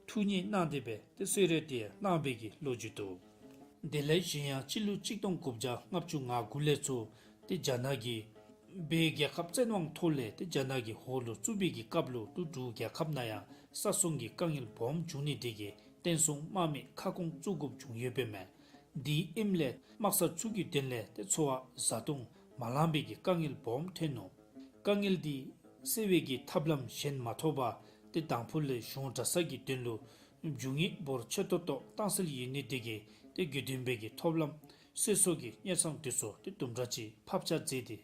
ཐུགས་མཉེས་གནང་སྟེ་སྦེ་ཏེ་གསོལ་རས་དེ་ཡང་གནང་བའི་གི་ལོ་རྒྱུས་འདུག། དེ་ལས་གཞན་ཡང་སྤྱི་ལོ་གཅིག་སྟོང་དགུ་བརྒྱ་ལྔ་བཅུ་ང་དགུ་ལས་ཚུར་ཏེ་རྒྱ་ནག་གིས་བོད་རྒྱལ་ཁབ་བཙན་དབང་ཐོག་ལས་ཏེ་རྒྱ་ནག་གི་འོག་ལུ་བཙུགས་པའི་གི་སྐབས་ལུ་ཏེ་འབྲུག་རྒྱལ་ཁབ་ནང་ཡང་ས་སྲུང་གི་དཀའ་ངལ་སྦོམ་བྱུང་ནི་དེ་གིས་བསྟན་སྲུང་དམག་མི་ཁ་སྐོང་བཙུགས་དགོཔ་བྱུང་ཡོདཔ་མས། དེ་ཨིནམ་ལས་དམག་ས་ཚུ་གི་དོན་ལས་ཏེ་འཚོ་བ་བཟའ་བཏུང་མ་ལང་པའི་གི་དཀའ་ངལ་སྦོམ་ཐོན་ནུག། དཀའ་ངལ་འདི་སེལ་བའི་གི་ཐབས་ལམ་གཞན་མ་ཐོབ་པར་ཏེ་དང་ཕུ་ལས་གཞུང་གྲྭ་ཚང་གི་དོན་ལུ་རྒྱུ་དངོས་འབོར་ཆེ་ཏོག་ཏོ་བཏང་སྲོལ་ཡོད་ནི་དེ་གིས་ཏེ་དགེ་འདུན་པའི་གི་ཐོབ་ལམ་གསོལ་ཚོགས་ཀྱི་གཉེར་ཚང་དེ་ཚུ་ཏེ་དུམ་གྲ་ཅིག་ཕབ་ཆག་མཛད་དེ་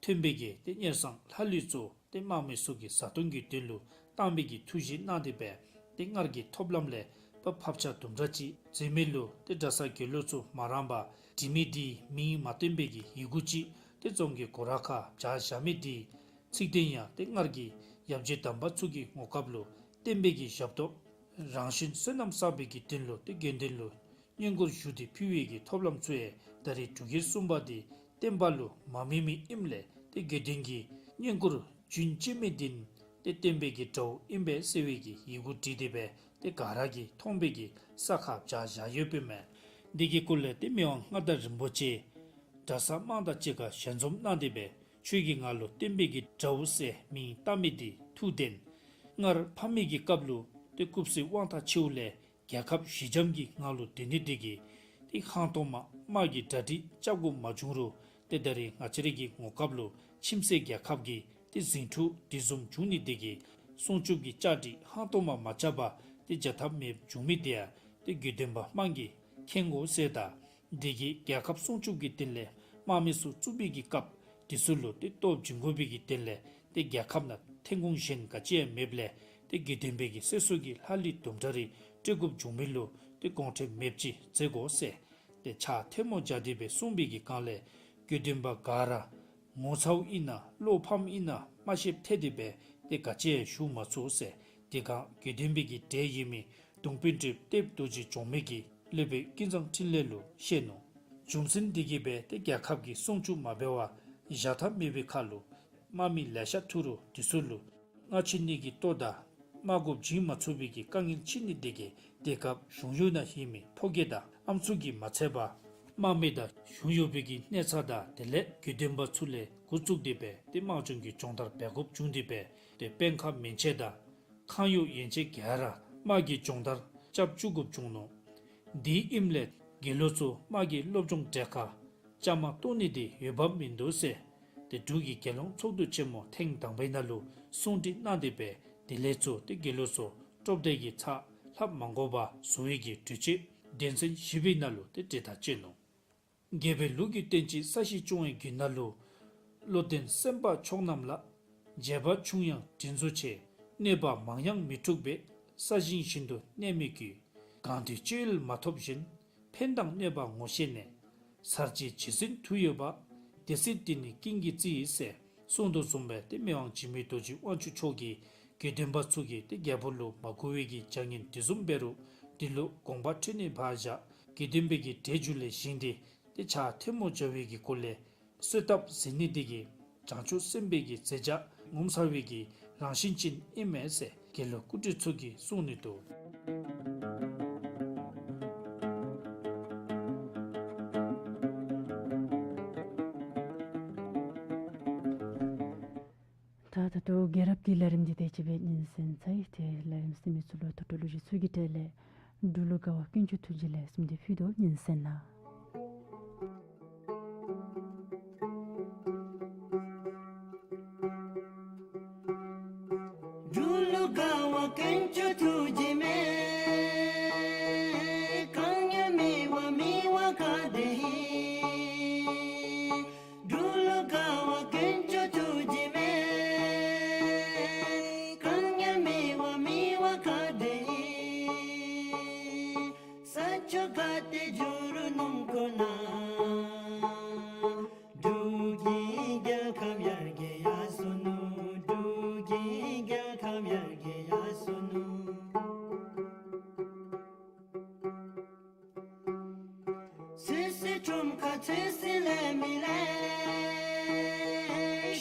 ཐོན་པའི་གི་ཏེ་གཉེར་ཚང་ལྷག་ལུས་ཚུ་ཏེ་དམག་མི་ཚུ་གི་བཟའ་བཏུང་གི་དོན་ལུ་བཏང་བའི་གི་ཐུགས་བཞེད་གནང་སྟེ་སྦེ་ཏེ་སྔར་གྱི་ཐོབ་ལམ་ལས་ཕབ་ཕབ་ཆག་དུམ་གྲ་ཅིག་མཛད་མི་ལུ་ཏེ་གྲྭ་ཚང་དགེ་སློང་ཚུ་མ་རངས་པར་བྲིས་མི་དེའི་མིང་མ་བཏོན་པའི་གི་ཡི་གུ་ཅིག་ཏེ་རྫོང་གི་སྒོ་ར་ཁར་སྦྱར་བཞག་མི་དེའི་ཚིག་དོན་ཡང་ཏེ་སྔར་གྱི་ཡབ་རྗེ་དམ་པ་ཚུ་གི་ངོ་སྐབས་ལུ་བསྟན་པའི་གི་ཞབས་ཏོག་རང་གཞན་བསོད་ནམས་བསགས་པའི་གི་དོན་ལུ་ཏེ་དགེ་འདུན་ལུ་བསྙེན་བཀུར་ཞུ་སྟེ་ཕུལ་བའི་གི་ཐོབ་ལམ་ཚུ་ཡང་ད་རེས་འབྲུག་རྒྱལ་གསུམ་པ་དེ་བསྟན་པ་ལུ་མ་སྨིན་མི་ཨིནམ་ལས་ཏེ་དགེ་འདུན་གྱི་བསྙེན་བཀུར་རྒྱུན་བཅད་མི་དེ་ཏེ་བསྟན་པའི་གི་དགྲ་བོ་ཨིན་པས་ཟེར་བའི་གི་ཡི་གུ་བྲིས་ཏེ་སྦེ་ཏེ་ ཏེ་ག་ར་གིས་མཐོང་པའི་གི་ས་ཁར་བཞག་བཞག་ཡོདཔ་ཨིན་མས། འདི་གི་སྐོར་ལས་ཏེ་མི་དབང་མངའ་བདག་རིན་པོ་ཆེ་གྲྭ་ཚང་དམངས་དང་གཅིག་ཁར་ཞལ་འཛོམས་གནང་སྟེ་སྦེ་ཁྱོད་ཀྱིས་ང་ལུ་བསྟན་པའི་གི་དགྲ་བོ་ཟེར་མིང་བཏགས་མི་འདི་ཐུགས་བདེན། སྔར་ཕ་མེས་ཀྱི་སྐབས་ལུ་ཏེ་སྐུ་ཚེ་དབང་ཐང་ཆེཝ་ལས་རྒྱལ་ཁབ་ཞི་འཇམ་གྱི་ངང་ལུ་སྡོད་ནི་འདི་གིས་ཏེ་ཧང་སྟོང་མ་དམག་གི་གྲ་སྒྲིག་རྐྱབ་དགོཔ་མ་བྱུང་རུང་ཏེ་ད་རེས་ང་བཅས་རའི་གི་ངོ་སྐབས་ལུ་ཁྱིམ་མཚེས་རྒྱལ་ཁབ་ཀྱི་ཏེ་ཟིང་འཁྲུག་འདི་བཟུམ་བྱུང་ནི་འདི་གིས་སྲུང་སྐྱོབ་ཀྱི་བཅའ་སྒྲིག་ཧང་སྟོང་མ་མ་རྐྱབ་པར་ཏེ་བྱ་ཐབས་མེདཔ་བྱུང་མི་འདི་ཡང་ཏེ་དགེ་འདུན་པ་དམངས་ཀྱིས་མཁྱེན་དགོ་ཟེར་དང་། འདི་གིས་རྒྱལ་ཁབ་སྲུང་སྐྱོབ་ཀྱི་དོན་ལས་དམག་མི་ཚུ་བཙུགས་པའི་གི་སྐབས་འདི་ཚུ་ལུ་ཏེ་སྟོབས་སྦྱིན་དགོ་པའི་གི་དོན་ལས་ཏེ་རྒྱལ་ཁབ་ནང་ཐོན་ཁུངས་གཞན་ག་ཅི་ཡང་མེདཔ་ལས་ཏེ་དགེ་འདུན་པའི་གི་གསོལ་གསོལ་གྱི་ལྷ་ལུ་དུམ་གྲ་རེ་སྤྲོད་དགོཔ་བྱུང་མི་ལུ་ཏེ་དགོངས་ཁྲེལ་མེདཔ་ཅིག་མཛད་དགོ་ཟེར། ཏེ་ཕྱག་ཐལ་མོ་སྦྱར་ཏེ་སྦེ་གསུངས་པའི་གི་སྒང་ལས་དགེ་འདུན་པ་ག་ར་ངོ་ཚཝ་ཨིན་ན་བློ་ཕམ་ཨིན་ན་མ་ཤེསཔ་ཐལ་ཏེ་སྦེ་ཏེ་ག་ཅི་ཡང་ཞུ་མ་ཚུགས་ཟེར། དེ་སྒང་དགེ་འདུན་པའི་གི་གྲས་ཡོད་མི་གདུང་དཔོན་ཊིབ་ཊེབ་རྡོ་རྗེ་འཇོག་མི་གིས་སློབ་དཔོན་ཀུན་བཟང་འཕྲིན་ལས་ལུ་བཤད་ནུག། རྒྱུ་མཚན་འདི་གིས་སྦེ་ཏེ་རྒྱལ་ཁབ་ཀྱི་སྲུང་སྐྱོབ་མ་འབད་བར་བཞག་ཐབས་མེད་པའི་ཁར་ལུ་དམག་མི་ལེ་ཤ་ཐུག་རུང་འདི་ཚུ་ལུ་མངའ་ཁྱོད་ནི་གི་ལྟོ་དང་དམག་སྒོ་བྱིན་མ་ཚུགས་པའི་གི་དཀའ་ངལ་ཕྱད་ནི་འདི་གིས་དེ་སྐབས་གཞུང་གཡོག་ནང་ཡོད་མི་ཕོ་སྐྱེས་དང་ཨམ་སྲུ་གིས་མ་ཚད་པར་དམག་མི་དང་གཞུང་གཡོག་པའི་གི་གནས་ཚད་དང་དེ་ལས་དགེ་འདུན་པ་ཚུ་ལས་འགོ་བཙུགས་ཏེ་སྦེ་ཏེ་དམག་སྦྱོང་གི་སྦྱོང་བརྡར་འབད་དགོཔ་བྱུང་སྟེ་སྦེ་ཏེ་དཔོན་ཁག་མན་ཆད་དང་ཁང་གཡོག་ཡན་ཆད་ག་ར་དམག་གི་སྦྱོང་བརྡར་རྐྱབ་བཅུག་དགོཔ་བྱུང་ནུག། དེའི་ཨིནམ་ལས་དགེ་སློང་ཚུ་དམག་གི་སློབ་སྦྱོང་གྲལ་ཁར་བཅའ་མར་གཏོགས་ནི་འདི་འོས་འབབ་མིན་འདུག་ཟེར། ཏེ་འབྲུག་གི་རྒྱལ་ཡོངས་ཚོགས་འདུ་ཆེན་མོ་ཐེངས་དང་པའི་ནང་ལུ་གསུང་སྒྲིག་གནང་སྟེ་སྦེ་དེ་ལས་ཚུར་ཏེ་དགེ་སློང་ཚུ་སྟོབས་ལྡན་གྱི་ཚ་ལྷབ་མ་དགོ་པར་བཟོ་བའི་གི་གྲོས་ཆོད་དོན་ཚན་བཞི་པའི་ནང་ལུ་ཏེ་འབྲི་དག་བཅས་ནུག། རྒྱལ་པོའི་ལུགས་ཀྱི་སྟོན་ཅིང་ས་གཞི་སྐྱོང་བའི་རྒྱུད་ནང་ལུ། བློ་ལྡན་སེམས་དཔའ་མཆོག་རྣམས་ལ། བྱེད་པ་ཆུང་ཡང་དྲིན་གཟོ་ཆེ། གནོད་པ་མང་ཡང་མི་འཁྲུགས་པའི། ས་ཞིང་བཞིན་དུ་གནས་མི་དགོས། གང་དུ་སྤྱོད་ཡུལ་མ་ཐོབ་བཞིན། ཕན་དང་གནོད་པ་ངོ་ཤེས་ནས། ཟར་བཅད་ཇི་སྲིད་དུ་ཡོད་པ། དེ་སྲིད་དེ་ནི་ཀུན་གྱིས་བརྩི་ཡི་ཟེར། གསུངས་དོ་བཟུམ་སྦེ་ཏེ་མི་དབང་འཇིགས་མེད་རྡོ་རྗེ་དབང་ཕྱུག་མཆོག་གིས་དགེ་འདུན་པ་ཚུ་གིས་ཏེ་རྒྱལ་པོ་ལུ་མ་གུས་པའི་གི་བྱ་ངན་དེ་བཟུམ་འབད་རུང་དེ་ལུ་དགོངས་པ་ཁྲེལ་ནི་ཕར་བཞག། དགེ་འདུན་པའི་གི་གྲལ་མཇུག་ལས་བཞེངས་ཏེ་ཏེ་ཕྱག་ཐལ་མོ་སྦྱར་བའི་གི་སྒོ་ལས་གསོལ་བཏབ་ཟེར་ནི་འདི་གིས་བྱང་ཆུབ་སེམས་དཔའི་གི་མཛད་བྱ་ངོ་མཚར་བའི་གི་རང་བཞིན་ཅན་ཨིན་མས་ཟེར་དགེ་སློང་སྐུ་བགྲེས་ཚུ་གིས་གསུང་ནི་འདུག། ད་ད་ལྟོ་རྒྱལ་རབས་ཀྱི་ལས་རིམ་འདི་དེ་ཅིག་སྦེ་སྙན་གསན་ཚར་ཡི། ཏེ་ལས་རིམ་གཟིགས་མི་ཚུ་ལུ་ཐུགས་སྤྲོ་བློ་བཞི་ཚུ་གི་གྲས་ལས་འབྲུག་ལུ་དགའ་བ་དཀོན་མཆོག་ཐུགས་རྗེ་ལས་གསུམ་དེ་ཕུལ་དོ། སྙན་གསན་གནང་། འབྲུག་ལུ་དགའ་བ་དཀོན་མཆོག་ཐུགས་རྗེ་མེད། གང་ཡང་མེད་པ་མེད་པ་ག་དེ་ཡིན། འབྲུག་ལུ་དགའ་བ་དཀོན་མཆོག་ཐུགས་རྗེ་མེད། གང་ཡང་མེད་པ་མེད་པ་ག་དེ་ཡིན། ས་ཕྱོགས་ག་ཏེ་འགྱོ་རུང་སྣུམ་འཁོར་ནང་། འབྲུག་གི་རྒྱལ་ཁབ་ཡར་རྒྱས་ཡར་སོ་ནུག། འབྲུག་གི་རྒྱལ་ཁབ་ཡར་རྒྱས་ཡར་སོ་ནུག། ཚོད་བསྲེ་ཁྲོམ་ཁར་ཚོད་བསྲེ་ལས་མི་ལས།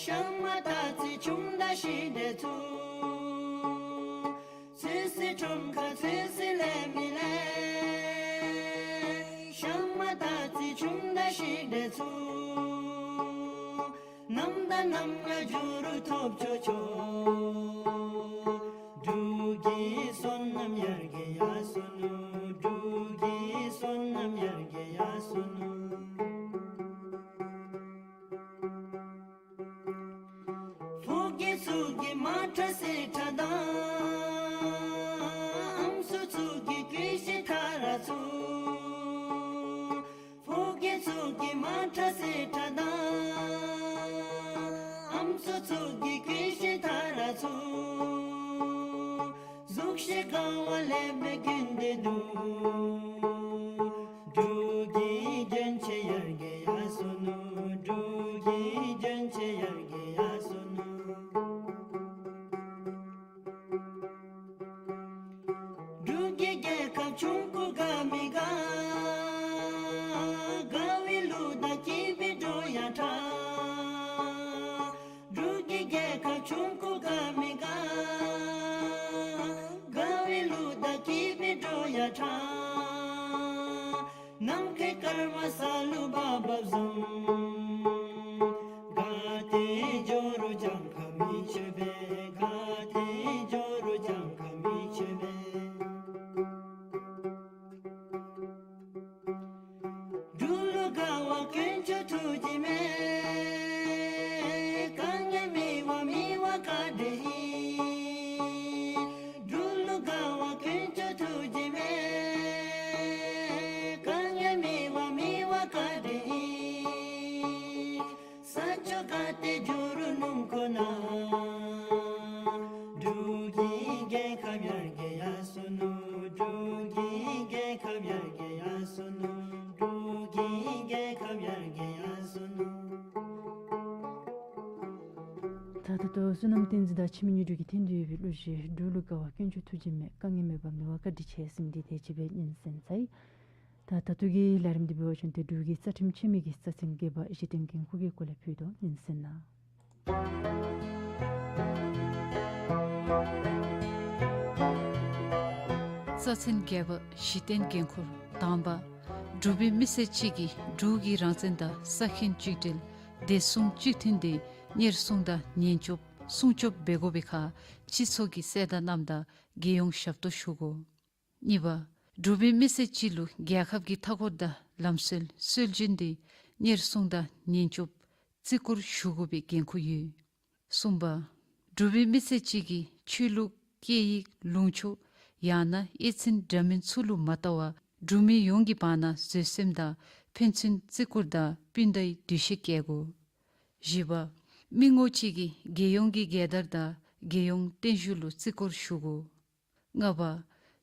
ཤ་མར་སྟག་རྩེ་ཆུང་བདག་ཤི་དེ་ཚུ། ཚོད་བསྲེ་ཁྲོམ་ཁར་ཚོད་བསྲེ་ལས་མི་ལས། ཤ་མར་སྟག་རྩེ་ཆུང་བདག་ཤི་དེ་ཚུ། ནམ་དང་ནམ་ཡང་འགྱོ་རུང་ཐོབ་ཆོག་ཆོག། འབྲུག་གི་སོ་ནམ་ཡར་རྒྱས་ཡར་སོ་ནུག། འབྲུག་གི་སོ་ནམ་ཡར་རྒྱས་ཡར་སོ་ནུག། ཕོ་སྐྱེས་ཚུ་གིས་མ་ཁྲ་སེར་ཁྲ་དང་། ཨམ་སྲུ་ཚུ་གིས་ཀུ་ཤའི་ཐ་ར་ཚུ། ཕོ་སྐྱེས་ཚུ་གིས་མ་ཁྲ་སེར་ཁྲ་དང་། ཨམ་སྲུ་ཚུ་གིས་ཀུ་ཤའི་ཐ་ར་ཚུ། གཟུགས་བྱད་དགའ་བ་ལེགས་པའི་རྒྱུན་དེ་འདུག། འབྲུག་གི་རྒྱན་ཆ་ཡར་རྒྱས་ཡར་སོ་ནུག། འབྲུག་གི་རྒྱན་ཆ་ཡར་རྒྱས་ཡར་སོ་ནུག། འབྲུག་གི་རྒྱལ་ཁབ་ཆུང་ཀུ་དགའ་མི་དགའ། དགའ་བའི་གླུ་དང་སྐྱིད་པའི་བྲོ་ཡང་གྲགས། འབྲུག་གི་རྒྱལ་ཁབ་ཆུང་ཀུ་དགའ་མི་དགའ། དགའ་བའི་གླུ་དང་སྐྱིད་ ཁྲ། ནམ་མཁའི་སྐར་མ་ས་ལུ་འབབ་འབབ་བཟུམ། ག་ཏེ་འགྱོ་རུང་གྱངས་ཁ་མི་ཆོད་པས། ག་ཏེ་འགྱོ་རུང་གྱངས་ཁ་མི་ཆོད་པས། འབྲུག་ལུ་དགའ་བ་དཀོན་མཆོག་ཐུགས་རྗེ་མས། དཀའ་ངལ་མི་དབང་མི་དབང་བཀའ་དྲིན་ཨིན། འབྲུག་ལུ་དགའ་བ་དཀོན་མཆོག་ཐུགས་རྗེ་མས། དཀའ་ངལ་མི་དབང་མི་དབང་བཀའ་དྲིན་ཨིན། ས་ཕྱོགས་ག་ཏེ་འགྱོ་རུང་སྣུམ་འཁོར་ནང་། འབྲུག་གི་རྒྱལ་ཁབ་ཡར་རྒྱས་ཡར་སོ་ནུག། འབྲུག་གི་རྒྱལ་ཁབ་ཡར་རྒྱས་ཡར་སོ་ནུག། འབྲུག་གི་རྒྱལ་ཁབ་ཡར་རྒྱས་ཡར་སོ་ནུག། ད་ད་ལྟོ་བསོད་ནམས་བསྟན་འཛིན་དང་འཆི་མེད་དངོས་གྲུབ་ཀྱིས་འཐེན་ཏེ་ཡོད་པའི་གླུ་གཞས་འབྲུག་ལུ་དགའ་བ་དཀོན་མཆོག་ཐུགས་རྗེ་མས། དཀའ་ངལ་མི་དབང་མི་དབང་བཀའ་དྲིན་ཆེ་ཟེར་མི་འདི་དེ་ཅིག་སྦེ་སྙན་གསན་ཚར་ཡི། ད་ད་ལྟོ་གི་ལས་རིམ་འདི་འབད་བ་ཅིན་ཏེ་འབྲུག་གི་རྩ་ཁྲིམས་ཆེན་མོ་གི་རྩ་ཚན་བརྒྱད་པ་གཞི་རྟེན་འགན་ཁུར་གྱི་སྐོར་ལས་ཕུལ་དོ། སྙན་གསན་གནང་། རྩ་ཚན་བརྒྱད་པ་གཞི་རྟེན་འགན་ཁུར། དང་པ། འབྲུག་པའི་མི་སེར་གཅིག་གིས་འབྲུག་གི་རང་བཙན་དང་ས་ཁྱོན་གཅིག་སྒྲིལ། བདེ་སྲུང་གཅིག་མཐུན་དེ་གཉེར་སྲུང་དང་ཉེན་སྐྱོབ་སྲུང་སྐྱོབ་འབད་དགོ་པའི་ཁར་སྤྱི་ཚོགས་ཀྱི་གསལ་བརྡ་གནངམ་ད་རྒྱལ་ཡོངས་ཞབས་ཏོག་ཞུ་དགོ། གཉིས་པ། འབྲུག་པའི་མི་སེར་གཅིག་ལུ་རྒྱལ་ཁབ་ཀྱི་མཐའ་འཁོར་དང་ལམ་སྲོལ་སྲོལ་རྒྱུན་དེ་གཉེར་སྲུང་དང་ཉེན་སྐྱོབ་བརྩི་བཀུར་ཞུ་དགོ་པའི་འགན་ཁུར་ཡོད། གསུམ་པ། འབྲུག་པའི་མི་སེར་གཅིག་གིས་ཆོས་ལུགས་སྐད་ཡིག་ལུང་ཕྱོགས་ཡང་ན་ཡིད་ཚིམ་འདྲ་མིན་ཚུ་ལུ་མ་བལྟ་བར་འབྲུག་མི་ཡོངས་ཀྱི་བར་ན་བཟོད་སེམས་དང་ཕན་ཚུན་བརྩི་བཀུར་དང་སྤུན་ཟླའི་འདུ་ཤེས་བསྐྱེད་དགོ། བཞི་པ། མི་ངོ་གཅིག་གིས་རྒྱལ་ཡོངས་ཀྱི་རྒྱལ་དར་དང་རྒྱལ་ཡོངས་བརྟན་བཞུགས་ལུ་བརྩི་བཀུར་ཞུ་དགོ། ལྔ་པ།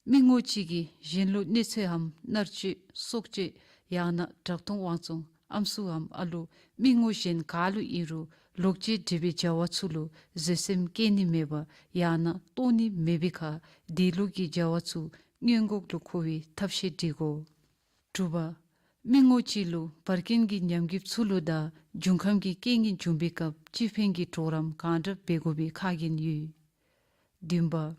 མི་ངོ་གཅིག་གིས་གཞན་ལུ་གནོད་འཚེའམ་མནར་གཅོད་སྲོག་གཅོད་ཡང་ན་གྲགས་སྟོང་དབང་བཙོང་ཨམ་སྲུའམ་ཨ་ལུ་མི་ངོ་གཞན་ག་ལུ་ཨིན་རུང་ལོག་སྤྱོད་འདྲ་བའི་བྱ་བ་ཚུ་ལུ་བཟོད་སེམས་བསྐྱེད་ནི་མེད་པ་ཡང་ན་བཏོག་ནི་མེད་པའི་ཁར་དེ་ལུགས་ཀྱི་བྱ་བ་ཚུ་སྔོན་འགོག་ལུ་མཁོ་བའི་ཐབས་ཤེས་སྒྲིག་དགོ། དྲུག་པ། མི་ངོ་གཅིག་ལུ་བར་རྐྱེན་གྱི་ཉམས་རྒུད་ཚུ་ལུ་དང་འབྱུང་ཁམས་ཀྱི་རྐྱེན་ངན་བྱུང་པའི་སྐབས་སྤྱི་ཕན་གྱི་གྲོགས་རམ་གང་དྲག་འབད་དགོ་པའི་ཁག་འགན་ཡོད། བདུན་པ།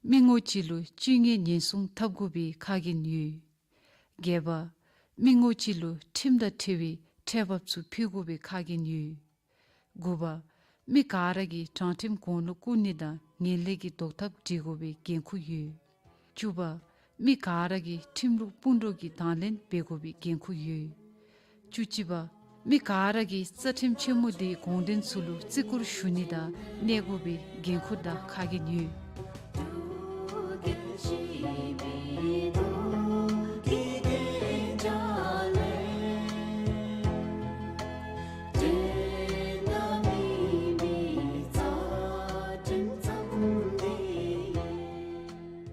མི་ངོ་གཅིག་ལུ་སྤྱོད་ངན་ཉེན་སྲུང་འཐབ་དགོ་པའི་ཁག་འགན་ཡོད། བརྒྱད་པ། མི་ངོ་གཅིག་ལུ་ཁྲིམས་དང་འཁྲིལ་བའི་ཁྲལ་འབབ་ཚུ་ཕུལ་དགོ་པའི་ཁག་འགན་ཡོད། དགུ་པ། མི་ག་ར་གིས་དྲང་ཁྲིམས་གོང་ལུ་བཀུར་ནི་དང་ངན་ལྷད་ཀྱི་བཟློག་ཐབས་སྒྲིག་དགོ་པའི་འགན་ཁུར་ཡོད། བཅུ་པ། མི་ག་ར་གིས་ཁྲིམས་ལུགས་སྤུན་གྲོགས་ཀྱི་དང་ལེན་འབད་དགོ་པའི་འགན་ཁུར་ཡོད། བཅུ་གཅིག་པ། མི་ག་ར་གིས་རྩ་ཁྲིམས་ཆེན་མོ་འདིའི་དགོངས་དོན་ཚུ་ལུ་བརྩི་བཀུར་ཞུ་ནི་དང་གནས་དགོ་པའི་འགན་ཁུར་དང་ཁག་འགན་ཡོད།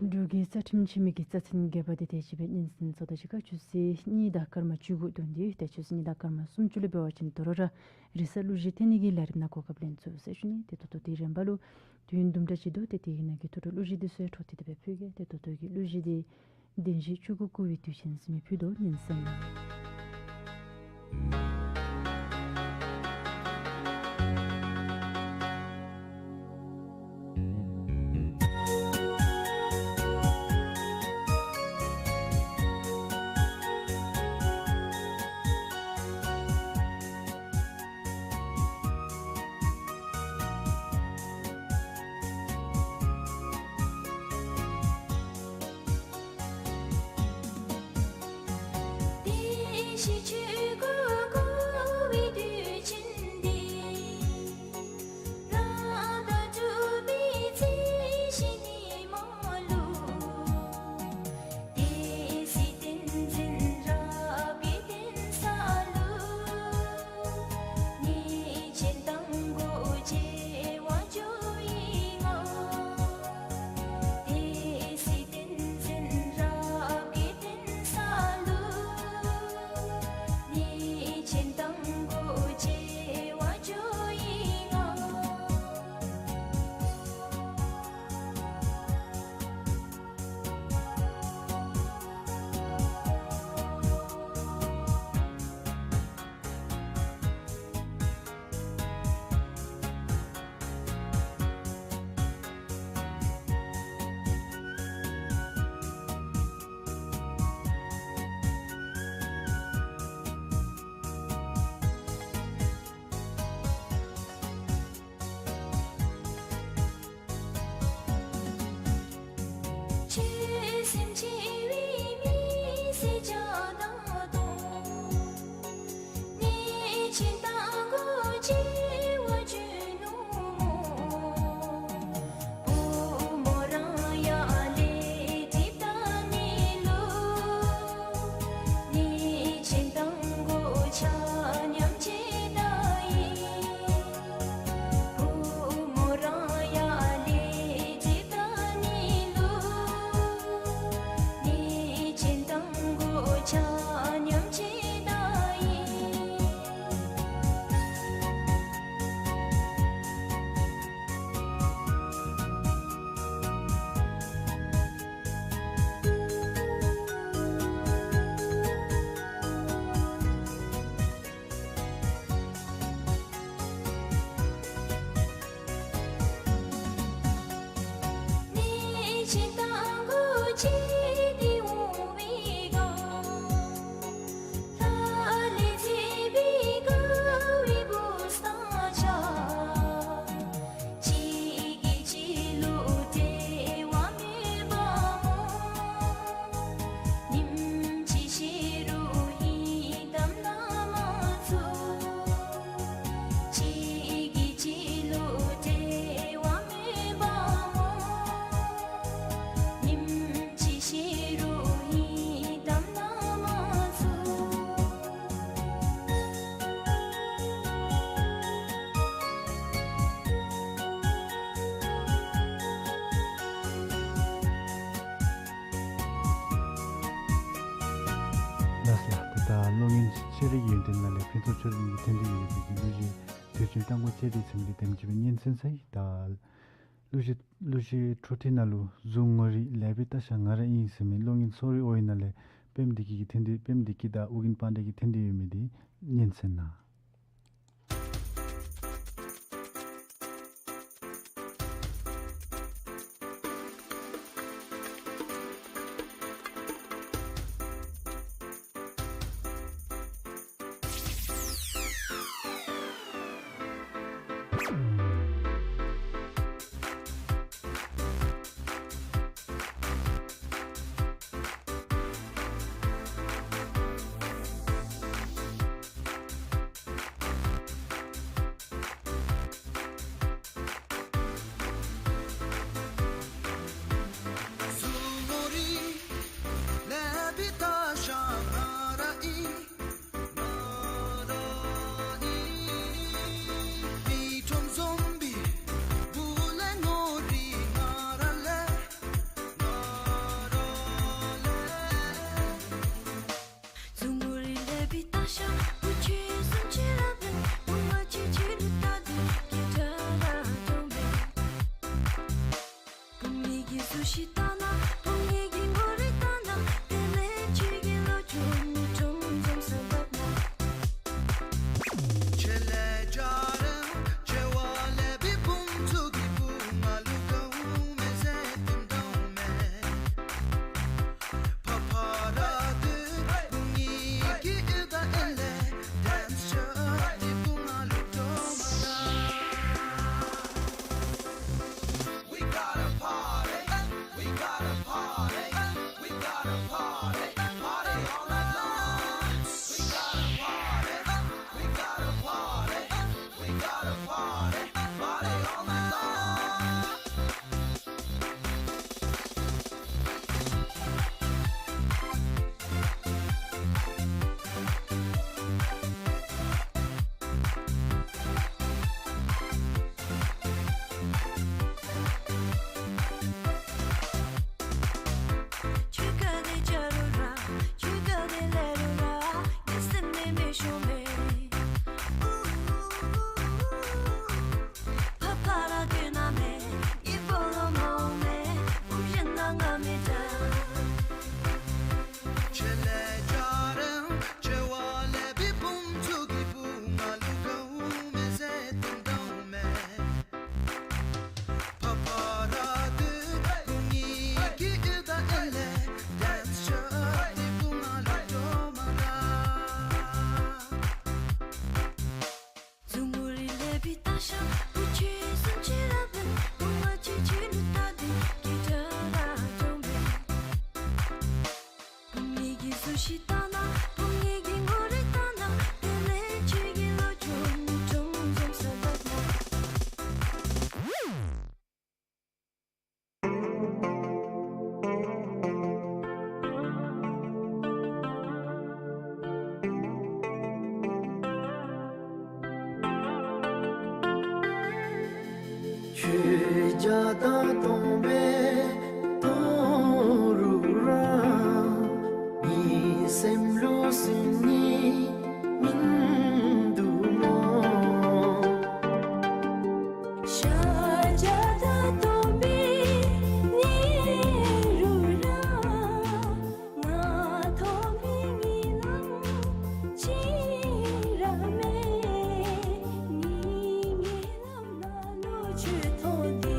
འབྲུག་གི་རྩ་ཁྲིམས་ཆེན་མོ་གི་རྩ་ཚན་བརྒྱད་པ་དེ་དེ་ཅིག་སྦེ་སྙན་གསན་ཚརཝ་ད་གཞི་ཁ་ཆུ་ཚོད་གཉིས་དང་སྐར་མ་བཅུ་དགུ་འདུག་འདི་ཏེ་ཆུ་ཚོད་གཉིས་དང་སྐར་མ་སུམ་ཅུ་ལུ་འབད་བ་ཅིན་དོ་རུང་ར་རེས་གཟའ་གླུ་གཞས་འཐེན་ནི་གི་ལས་རིམ་ནང་གོ་སྐབས་ལེན་ཚུགས་ཟེར་ཞུ་ནི། ཏེ་ད་ལྟོ་དེ་རིམ་པ་ལུ་དུས་ཡུན་དུམ་གྲ་ཅིག་འདུག། ཏེ་དེ་གི་ནང་གི་ཐོག་ཏུ་གླུ་གཞས་འདི་ཚུ་ཡང་འཕྲོ་མཐུད་དེ་སྦེ་ཕུལ་གེ། ཏེ་ད་ལྟོ་གི་གླུ་གཞས་འདི་བདེན་བཞི་ཆོས་སྐུ་བསྐུལ་བའི་དུས་ཆེན་ཟེར་མི་ཕུལ་དོ། སྙན་གསན་གནང་། ཤེས་རིག་ཡོན་ཏན་ལ་ལས་ཕུན་ཚོགས་ཆོས་འཕེལ་གྱི་ཐེངས་འདི་ཡོད་པའི་གི་གླུ་གཞས་དུས་ཆེན་སྟོང་དགུ་བཅུ་བདུན་ཚུན་གྱི་དེམ་ཅིག་སྦེ་སྙན་གསན་ཚར་ཡི། ད་གླུ་གཞས་གླུ་གཞས་འཕྲོ་མཐུད་ནང་ལུ་གཟུངས་ངོ་རིས་ལེགས་པའི་ལྟ་བྱ་ང་ར་ཨིན་ཟེར་མི་གློག་བརྙན་གསོ་རིག་ཨོ་ཡི་ནང་ལས་དཔལམོ་བདེ་སྐྱིད་ཀྱི་ཐེངས་འདི་དཔལམོ་བདེ་སྐྱིད་དང་ཨོ་རྒྱན་དཔལ་ལྡན་གྱི་ཐེངས་འདི་ཡོད་མི་འདི་སྙན་གསན་གནང་། ཆོས་རྒྱལ་དང་སྟོང་པའི་མཐོང་རུང་ར། ངེའི་སེམས་ལུ་སུ་ནི་མིན་འདུག་སྨོ། ཤཱཀྱ་དང་སྟོང་པའི་མཐོང་རུང་ར། ང་ཐོབ་མི་ངེའི་ལམ་ཅིག་ར་མེད། ངེའི་ངེའི་ལམ་ནང་ལུ་ཆོས་ཐོབ་སྟེ།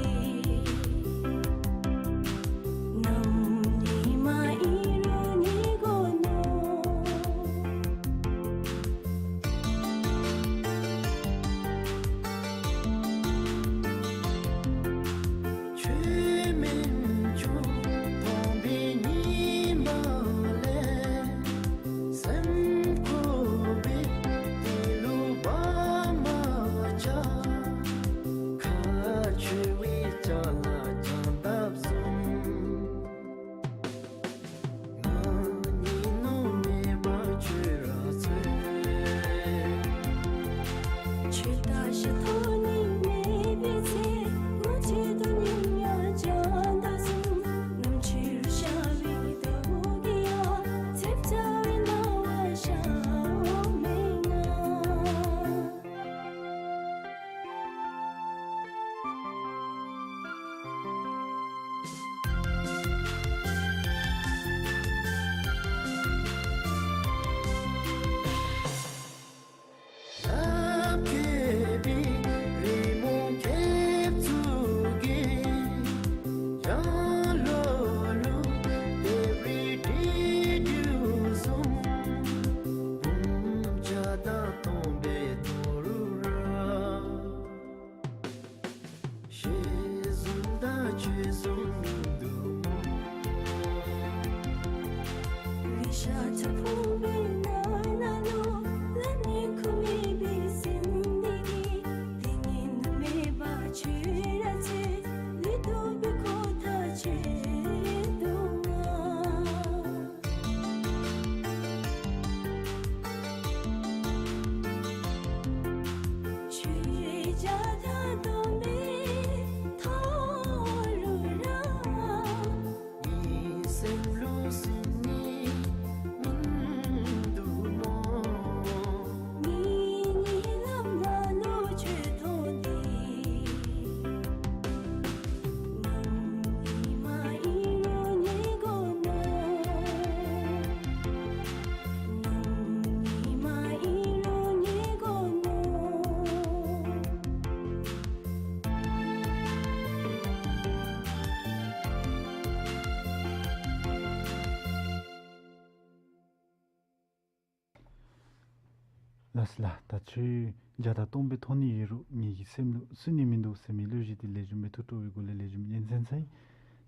ལགས། ད་ཁྱོད་བརྒྱ་དང་སྟོང་སྦེ་མཐོང་ནི་ཡོད་རུང་ངེ་གི་སེམས་ལུ་སུན་ནི་མིན་འདུག་ཟེར་མི་བློ་གཞི་འདི་ལེགས་ཤོམ་སྦེ་ཐུགས་སྤྲོ་བའི་སྒོ་ལས་ལེགས་ཤོམ་སྙན་གསན་ཚར་ཡི།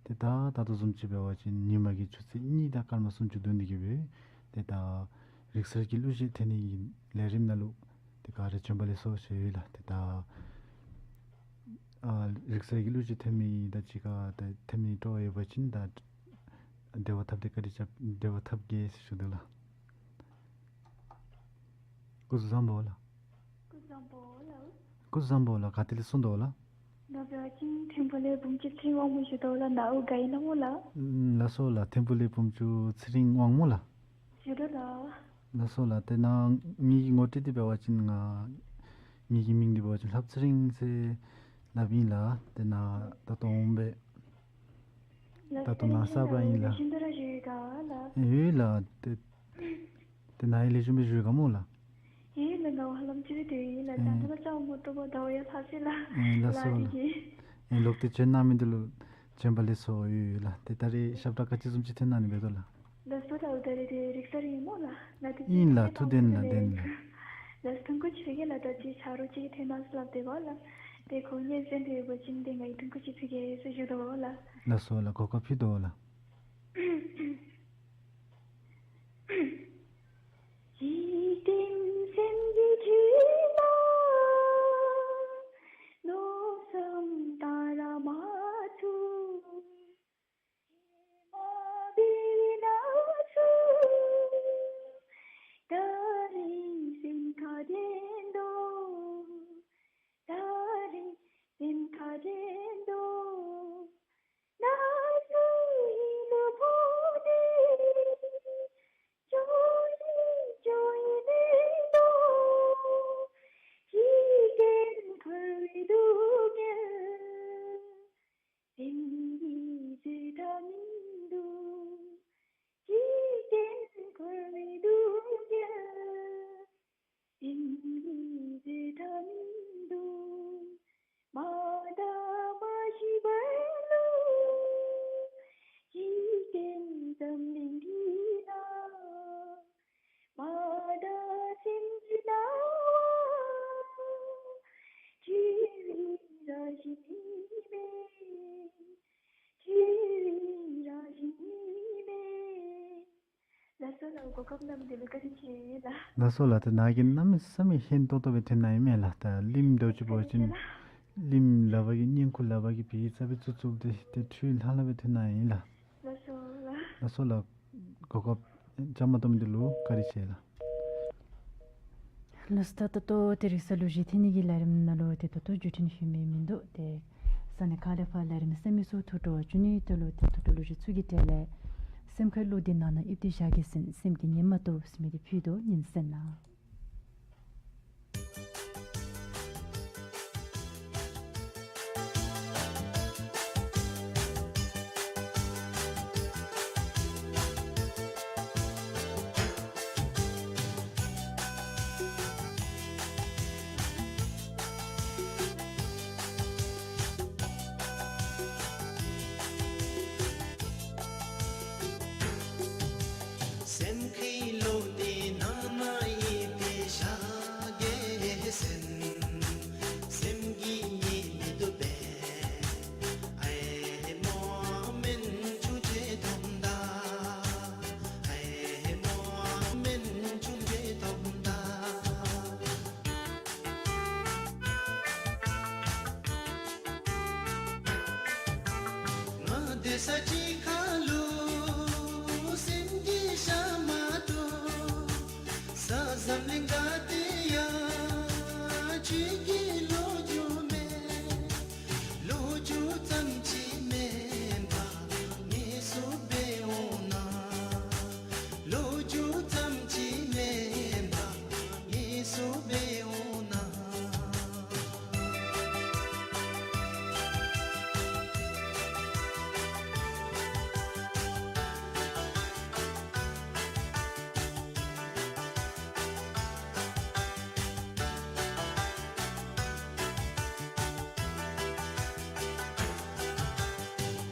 ཏེ་ད་ད་ལྟོ་བཟུམ་ཅིག་འབད་བ་ཅིན་ཉིན་མ་གི་ཆུ་ཚོད་གཉིས་དང་སྐར་མ་སུམ་ཅུ་བདུན་དེ་གི་སྦེ་ཏེ་ད་རིག་གསར་གྱི་གླུ་གཞས་འཐེན་ནི་གི་ལས་རིམ་ནང་ལུ་ཏེ་ག་ར་བྱོན་པ་ལེགས་སོ་ཞུ་ཡི་ལགས། ཏེ་ད་ཨ་རིག་གསར་གྱི་གླུ་གཞས་འཐེན་མི་དང་གཅིག་ཁར་ཏེ་འཐེན་མི་སྤྲོ་བ་ཡོད་པ་ཅིན་ད་འབྲེལ་བ་འཐབ་སྟེ་བཀའ་དྲིན་བསྐྱང་འབྲེལ་བ་འཐབ་གེ་ཟེར་ཞུ་དོ་ལགས། སྐུ་གཟུགས་བཟང་པོ་ལགས། སྐུ་གཟུགས་བཟང་པོ་ལགས། སྐུ་གཟུགས་བཟང་པོ་ལགས། ག་ཏེ་ལས་གསུངས་དོ་ལགས། ང་འབད་བ་ཅིན་ཐིམ་ཕུག་ལས་བུམ་ཆུ་ཚེ་རིང་དབང་མོ་ཞུ་དོ་ལགས། ནཱ་འོ་ག་ཨིན་ན་སྨོ་ལགས། ལགས་སོ་ལགས། ཐིམ་ཕུག་ལས་བུམ་ཆུ་ཚེ་རིང་དབང་མོ་ལགས། ཞུ་དོ་ལགས། ལགས་སོ་ལགས། ཏེ་ནཱ་ངེ་གི་ངོ་སྤྲོད་འདི་འབད་བ་ཅིན་ང་ངེ་གི་མིང་འདི་འབད་བ་ཅིན་ལྷ་པ་ཚེ་རིང་ཟེར་སླབ་ཨིན་ལགས། ཏེ་ནཱ་ད་ལྟོ་འོང་སྦེ་ད་ལྟོ་ནཱ་གསརཔ་ཨིན་ལགས། ལེགས་ཤོམ་སྦེ་ར་བཞུགས་ཡི་ག་ལགས། ཡོད་ལགས། ཏེ་ཏེ་ནཱ་ཡང་ལེགས་ཤོམ་སྦེ་བཞུགས་ཡི་ག་སྨོ་ལགས། ཡོད་ལགས། ང་ཧ་ལམ་ཅིག་སྦེ་སྡོད་ཡི་ལགས། ད་ཨེ་ད་ལྟོ་ཅང་མ་ཐོབ་པར་ཟླཝ་ཡང་ལྷག་ཅི་ལགས། ཨེ་ལགས་སོ་ལགས། ལགས་ཏེ་ཁྱོད་ནཱ་མི་འདི་ལུ་བྱོན་པ་ལེགས་སོ་ཡོད་ལགས། ཏེ་ད་རེས་ཞབས་ཁྲ་ག་ཅི་བཟུམ་ཅིག་འཐེན་གནང་ནི་འབད་དོ་ལགས། ལགས་སོ་ལགས། ད་རེས་འདི་རིག་གསར་ཨིན་སྨོ་ལགས། ང་འདི་ཨིན་ལགས། ཐུགས་བདེན་ལགས། བདེན་ལགས། ལགས་སོ་ཐུགས་རྗེ་ཆེ་གེ་ལགས། ད་ཅི་ཆ་རོགས་ཅིག་འཐེན་གནང་ཟེར་སླབ་སྟེ་འབདཝ་ལགས། ཏེ་ཁོ་སྙན་གསན་ཏེ་ཡོད་པ་ཅིན་ཏེ་ང་གིས་ཐུགས་རྗེ་ཆེ་ཕུལ་གེ་ཟེར་ཞུ་དོ་ལགས། ལགས་སོ་ལགས། གོ་སྐབས་ཕུལ་དོ་ལགས། འཇིག་རྟེན་སེམས་ཀྱི་འཁྲུལ་སྣང་མནོ་བསམ་བལྟ་ར་མ་ཚུགས། མ་བསྒྲིབས་ན་ཚུ་ད་རེས་སེམས་ཁར་དྲན་དོ། ད་རེས་སེམས་ཁར་དྲན་དོ། ན་ཚུ་ཡིད་ལུ་ཕོག་སྟེ་ཅོག་ཡིད་ཅོག་ཡིད་མེད་དོ། འཇིག་རྟེན་འཁོར་བའི་སྡུག་བསྔལ་སེམས་ཀྱིས་བཟོད་ཐབས་མིན་འདུག། འཇིག་རྟེན་འཁོར་བའི་སྡུག་བསྔལ་སེམས་ཀྱིས་བཟོད་ཐབས་མིན་འདུག། མ་དག་མ་ཤི་བར་ལུ་འཇིག་རྟེན་འཛམ་གླིང་འདི་ན། མ་དག་སེམས་ཀྱི་སྣང་བ་འཁྲུལ་བའི་རང་བཞིན་ཨིན་མས། འཁྲུལ་བའི་རང་བཞིན་ཨིན་མས། ལགས་སོ་ལགས། གོ་སྐབས་གནང་མི་འདི་ལུ་བཀའ་དྲིན་ཆེ་ལགས། ལགས་སོ་ལགས། ཏེ་ནཱ་གིས་གནམ་མེད་ས་མེད་སྙན་ཏོང་ཏོ་སྦེ་འཐེན་གནང་ཡི་མས་ལགས། ད་གླིང་འདྲཝ་ཅིག་འབད་བ་ཅིན་གླིང་ལགས་པ་གིས་བསྙེན་བཀུར་ལགས་པ་གིས་བི་ཙ་སྦེ་བཙུགས་བཙུགསཔ་འདི་ཏེ་འཁྲུལ་ལྷང་ལྷང་སྦེ་འཐེན་གནང་ཡི་ལགས། ལགས་སོ་ལགས། ལགས་སོ་ལགས། གོ་སྐབས་བཅའ་མར་གཏོགས་མི་འདི་ལུ་བཀའ་དྲིན་ཆེ་ལགས། ལགས་སོ། ད་ད་ལྟོ་ཏེ་རིག་གསར་གླུ་གཞས་འཐེན་ནི་གི་ལས་རིམ་ནང་ལུ་ཏེ་ད་ལྟོ་མཇུག་སྒྲིལ་ནི་ཞུ་མི་མིན་འདུག། ཏེ་ས་གནས་ཁག་ལས་ཕར་ལས་རིམ་གསན་མི་ཚུ་ཐུགས་སྤྲོ་བ་བྱུང་ནི་ད་ལུ་ཏེ་ཐུགས་སྤྲོ་གླུ་གཞས་ཚུ་གི་གྲས་ལས་སེམས་ཁར་གླུ་འདི་ནང་ན་ཡིབ་སྟེ་བཞག་གེ་ཟེར། སེམས་ཀྱིས་ཉན་མ་བཏུབ་ཟེར་མི་འདི་ཕུལ་དོ། ཉན་གསན་གནང་། སེམས་ཁའི་གླུ་འདི་ནང་ན་ཡིབ་སྟེ་བཞག་གེ་ཟེར། སེམས་ཀྱིས་ཉན་མི་བཏུབ་པས། ཨའི་མོ་མེན་ཆུང་ཅེ་ཐོབ་ད། ཨའི་མོ་མེན་ཆུང་ཅེ་ཐོབ་ད། ང་སྡོད་ས་གཅིག་ཁར་ལུ་སེམས་ཀྱིས་བཞག་མ་བཏུབ། ས་འཛམ་གླིང་ག་ཏེ་ཡང་ཁྱོད་ཀྱི་ལོ་རྒྱུས་མེད། ལོ་རྒྱུས་ཙམ་ཅིག་མེན་པར་ངལ་གསོ་འབད་འོང་ན། ལོ་རྒྱུས་ཙམ་ཅིག་མེན་པར་ངལ་གསོ་འབད་འོང་ན།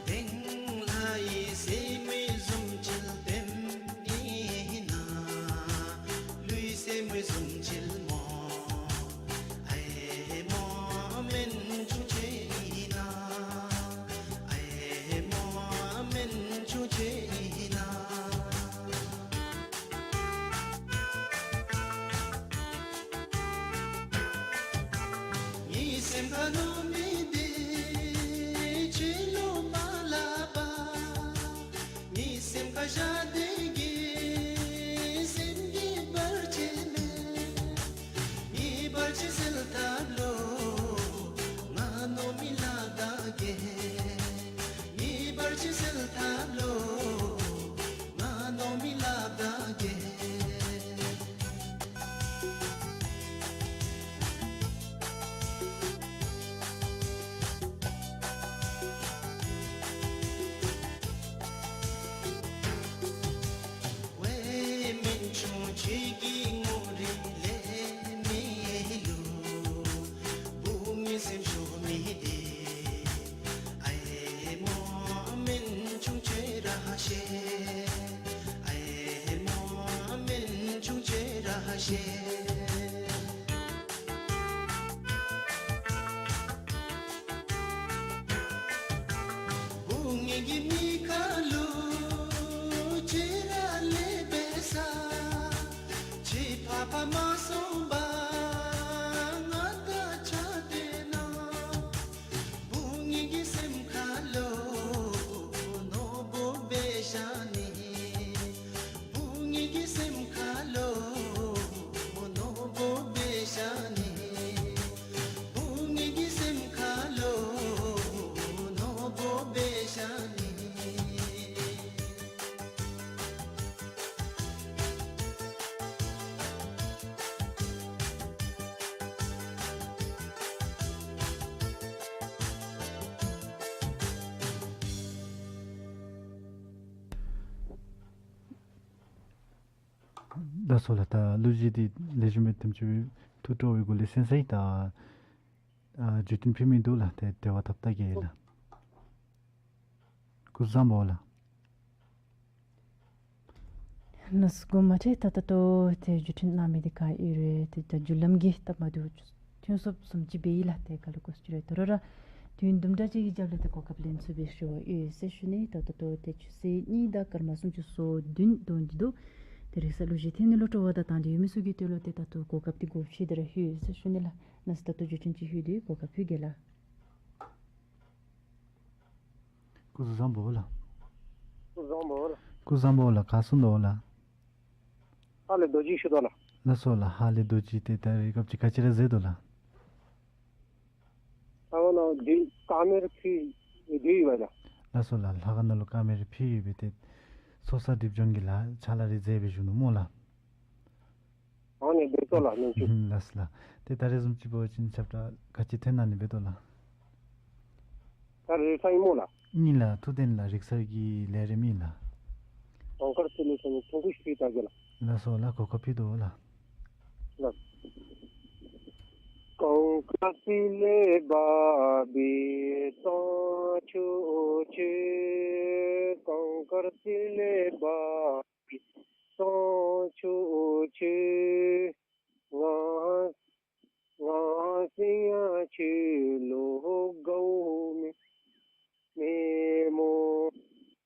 དེང་ལྷ་ཡི་སྲས་མོའི་བཟུམ་ཅིག་ལྡེམ་ཨིན་ན། ཀླུའི་སྲས་མོའི་བཟུམ་ཅིག་མོ་ སེམས་ཁར་མནོ་མི་འདི་ཕྱི་ལུ་མ་སླབ་པར། ངེའི་སེམས་ཁར་བཞག་སྟེ་གི་སེམས་ཀྱི་བར་ཆད་མེད། ངེའི་བར་ཆད་སེལ་ཐབས་ལུ་ང་མནོ་མི་སླབ་ད་གེ། ངེའི་བར་ཆད་སེལ་ཐབས་ལུ་ང་མནོ་མི་སླབ་ད་གེ། ཝེ་སྨན་ཆུང་ཁྱོད་ཀྱི་ངོ་རིས་ལེན་མི་ལུ་བུ་ངེའི་སེམས་ཤོར་མི་འདི། ཨའི་མོ་སྨན་ཆུང་ཁྱོད་ར་ཤེས། ཨའི་མོ་སྨན་ཆུང་ཁྱོད་ར་ཤེས། བུ་ངེའི་མིག་ཁ་ལུ་ཁྱོད་ར་ལུས་པའི་ས། ཁྱོད་ཕར་ཕར་མ་སོང་པར་ང་དང་ཆ་འདྲེས་ན། བུ་ངེའི་སེམས་ཁ་ལུ་མནོ་དགོ་པས་ཤ་ནི། བུ་ངེའི་སེམས་ཁ་ལུ་མནོ་དགོ་པས་ཤ་ནི། བུ་ངེའི་སེམས་ཁ་ལུ་མནོ་དགོ་པས་ཤ་ནི། ལགས་སོ་ལགས། ད་གླུ་གཞས་འདི་ལེགས་ཤོམ་སྦེ་དེམ་ཅིག་ཐུགས་སྤྲོ་བའི་སྒོ་ལས་གསན་ཚར་ཡི། ད་ཨ་བརྒྱུད་འཕྲིན་ཕུལ་མི་འདུག་ལགས། ཏེ་འབྲེལ་བ་འཐབ་ད་གེ་ལགས། སྐུ་གཟུགས་བཟང་པོ་ལགས། ལགས་སོ་སྐུ་མ་ཁྲེལ། ད་ད་ལྟོ་ཏེ་བརྒྱུད་འཕྲིན་གནང་མི་འདི་ག་ཨིན་རུང་ཏེ་ད་བརྒྱུད་ལམ་གྱི་སྟབས་མ་བདེཝ་ཐོན་སོངམ་བཟུམ་ཅིག་འབད་ཡི་ལགས། ཏེ་ག་ལུ་གོ་ཅི་རུང་ད་རུང་ར་དུས་ཡུན་དུམ་གྲ་ཅིག་གི་རྒྱབ་ལས་ཏེ་གོ་སྐབས་ལེན་ཚུགས་པའི་ཞུ་བ་ཡོད་ཟེར་ཞུ་ནི། ད་ད་ལྟོ་ཏེ་ཆུ་ཚོད་གཉིས་དང་སྐར་མ་སུམ་ཅུ་སོ་བདུན་འདོན་གྱི་འདུག། ཏེ་རིག་གསར་གླུ་གཞས་འཐེན་ནི་ལུ་སྤྲོ་བ་དང་དང་འདོད་ཡོད་མི་ཚུ་གིས་ཏེ་ལོག་སྟེ་ད་ལྟོ་གོ་སྐབས་འདི་གོ་ཤེས་ཏེ་ར་ལྷོད་ཡོད་ཟེར་ཞུ་ནི་ལགས། ལགས་སོ་ད་ལྟོ་བརྒྱུད་འཕྲིན་ཅིག་ལྷོད་དེ་གོ་སྐབས་ཕུལ་གེ་ལགས། སྐུ་གཟུགས་བཟང་པོ་ལགས། སྐུ་གཟུགས་བཟང་པོ་ལགས། སྐུ་གཟུགས་བཟང་པོ་ལགས། ག་སོང་དོ་ལགས། ཧ་ལས་རྡོ་རྗེ་ཞུ་དོ་ལགས། ལགས་སོ་ལགས། ཧ་ལས་རྡོ་རྗེ། ཏེ་ད་རེས་སྐབས་ཅིག་ག་ཅི་ར་མཛད་དོ་ལགས། ཨ་ནཱ་འདི་ཀ་མེ་ར་ཕུལ་ཡི་འདུག་ཡོད་པ་ལགས། ལགས་སོ་ལགས། ལྷ་ཁང་ནང་ལུ་ཀ་མེ་ར་ཕུལ་ཡོད་པས། ཏེ་ཚོགས་བསགས་སྒྲིབ་སྦྱང་གི་ལཱ་ཕྱག་ལཱ་རེ་མཛད་སྦེ་བཞུགས་ནུག་སྨོ་ལགས། ཨ་ནི་འབད་དོ་ལགས་ནུ་ཅུ། ལགས་སོ་ལགས། ཏེ་ད་རེས་བཟུམ་ཅིག་འབད་བ་ཅིན་ཁྱབ་བསྒྲགས་ག་ཅི་འཐེན་གནང་ནི་འབད་དོ་ལགས། ད་རེས་ཨིན་སྨོ་ལགས། ཨིན་ལགས། ཐུགས་བདེན་ལགས། རིག་གསར་གྱི་ལས་རིམ་ཨིན་ལགས། གོང་དཀར་ཚེ་ལོ་ཚང་མ་ཐུང་ཀུ་ཅིག་ཕུལ་ད་གེ་ལགས། ལགས་སོ་ལགས། གོ་སྐབས་ཕུལ་དོ་ལགས། ལགས། གོང་དཀར་ཚེ་ལས་འབབ་པའི་བསང་ཆུ་ཆེ། གོང་དཀར་ཚེ་ལས་འབབ་པའི་བསང་ཆུ་ཆེ། ང་ང་སེམས་ཡང་ཁྱོད་ལུ་དགའཝ་མེད་མེད་སྨོ།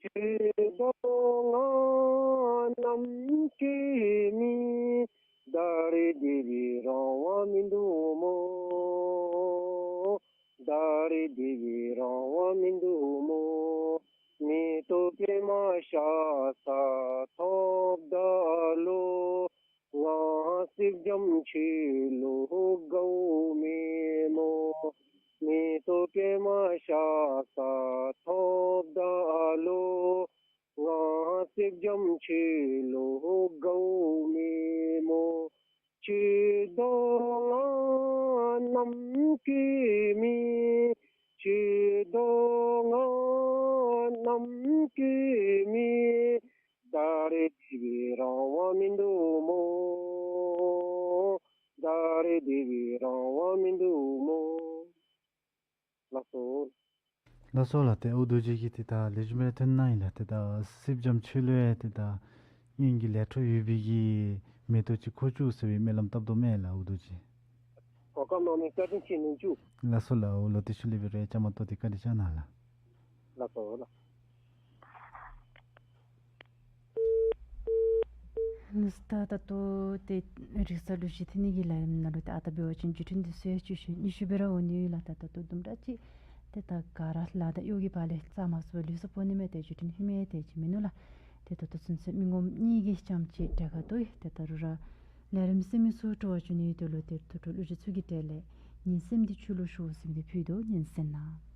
ཁྱོད་དང་ང་ནམ་སྐྱེ་མི་ད་རེས་འདི་བའི་རང་དབང་མིན་འདུག་སྨོ། ད་རེས་འདི་བའི་རང་དབང་མིན་འདུག་སྨོ། མེ་ཏོག་པདྨ་ཤ་ས་ཐོབ་ད་ལུ། ང་སེར་སྐྱ་ཁྱོད་ལུ་དགའཝ་མེད་སྨོ། མེ་ཏོག་པདྨ་ཤ་ས་ཐོབ་ད་ལུ། ང་སེར་སྐྱ་ཁྱོད་ལུ་དགའཝ་མེད་སྨོ། ཁྱོད་དང་ང་ནམ་སྐྱེ་མི། ཁྱོད་དང་ང་ནམ་སྐྱེ་མི། ད་རེས་འདི་བའི་རང་དབང་མིན་འདུག་སྨོ། ད་རེས་འདི་བའི་རང་དབང་མིན་འདུག་སྨོ། ལགས་སོ། ལགས་སོ་ལགས། ཏེ་ཨོ་རྡོ་རྗེ་གིས་ཏེ་ད་ལེགས་ཤོམ་སྦེ་འཐེན་གནང་ཡི་ལགས། ཏེ་ད་སེར་སྐྱ་ཁྱོད་ལུ་ཡང་ཏེ་ད་སྔོན་གྱི་ལས་འཕྲོ་ཡོད་པའི་གི་མེ་ཏོག་ཅིག་འཁོར་བཅུག་ཟེར་བའི་སྨོན་ལམ་བཏབ་དོ་མས་ལགས་ཨོ་རྡོ་རྗེ། གོ་སྐབས་གནང་མི་བཀའ་དྲིན་ཆེ་ནུ་ཅུ། ལགས་སོ་ལགས། འོ་ལོ་དེ་ཤུལ་ལས་འབད་རུང་བཅའ་མར་གཏོགས་ཏེ་བཀའ་དྲིན་བསྐྱང་གནང་ལགས། ལགས་སོ་ལགས། ནུས་ད་ད་ལྟོ་ཏེ་རིག་གསར་གླུ་གཞས་འཐེན་ནི་གི་ལས་རིམ་ནང་ལུ་ཏེ་ཨ་རྟག་འབད་བ་ཅིན་བརྒྱུད་འཕྲིན་འདི་ཚུ་ཡང་བརྒྱུད་བཞིན་ཉི་ཤུ་སྦེ་ར་འོང་ནི་ཡོད་ལགས། ད་ད་ལྟོ་དུམ་གྲ་ཅིག་ཏེ་ད་ག་ར་ལཱ་དང་གཡོག་གི་བར་ལས་རྩ་མ་ཚུགས་པར་ལུས་སོ་པོ་ནི་མས། ཏེ་བརྒྱུད་འཕྲིན་ཧེ་མ་ཡང་དེ་ཅིག་མིན་ནུག་ལགས། ཏེ་ད་ལྟོ་ཚུན་ཚོད་མི་ངོམ་གཉིས་ཀྱི་རྐྱངམ་ཅིག་གྲལ་ཁར་ལུ་ཏེ་ད་རུང་ར་ལས་རིམ་གཟིགས་མི་ཚུ་སྤྲོ་བ་བྱུང་ནི་ཡོད་དོ་ལོ། ཏེ་ཐུགས་སྤྲོ་བློ་གྲོས་ཚུ་གི་གྲས་ལས་ཉན་སེམས་འདི་ཆོས་ལུ་ཞུ་ཟེར་མི་འདི་ཕུལ་དོ། ཉན་གསན་གནང་།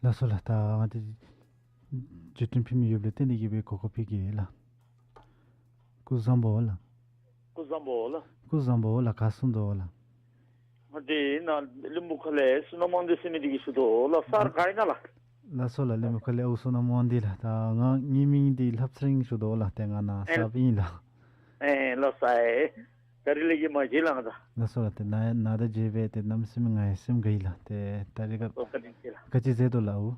ལགས་སོ་ལགས། ད་ང་བཅས་བརྒྱུད་འཕྲིན་ཕུལ་མི་ཡོདཔ་ལས་བརྟེན་ཏེ་གིས་སྦེ་གོ་སྐབས་ཕུལ་གེ་ལགས། སྐུ་བཟང་པོ་ལགས། སྐུ་བཟང་པོ་ལགས། སྐུ་བཟང་པོ་ལགས། ག་གསུང་དོ་ལགས། ང་བཅས་ནཱ་གླིང་བུ་ཁ་ལས་བསོད་ནམས་དབང་འདུས་ཟེར་མི་འདི་གིས་ཞུ་དོ་ལགས། སར་ག་ཨིན་ན་ལགས། ལགས་སོ་ལགས། གླིང་བུ་ཁ་ལས་ཨའུ་བསོད་ནམས་དབང་འདུས་ལགས། ད་ང་ངེའི་མིང་འདི་ལྷ་ཚེ་རིང་ཞུ་དོ་ལགས། ཏེ་ང་ནཱ་ཨེ་གསརཔ་ཨིན་ལགས། ཨེ་ལགས་སོ་ཨེ། ད་རིས་ལས་ཀྱི་མ་མཇལ་ལགས་ང་ད། ལགས་སོ་ལགས། ཏེ་ནཱ་ནཱ་ད་མཇལ་སྦེ་ཏེ་གནམ་མེད་ས་མེད་ང་ཡང་སེམས་དགའ་ཡི་ལགས། ཏེ་ད་རིས་ལགས་སོ། བཀའ་དྲིན་ཆེ་ལགས། ག་ཅི་མཛད་དོ་ལགས། ཨའུ་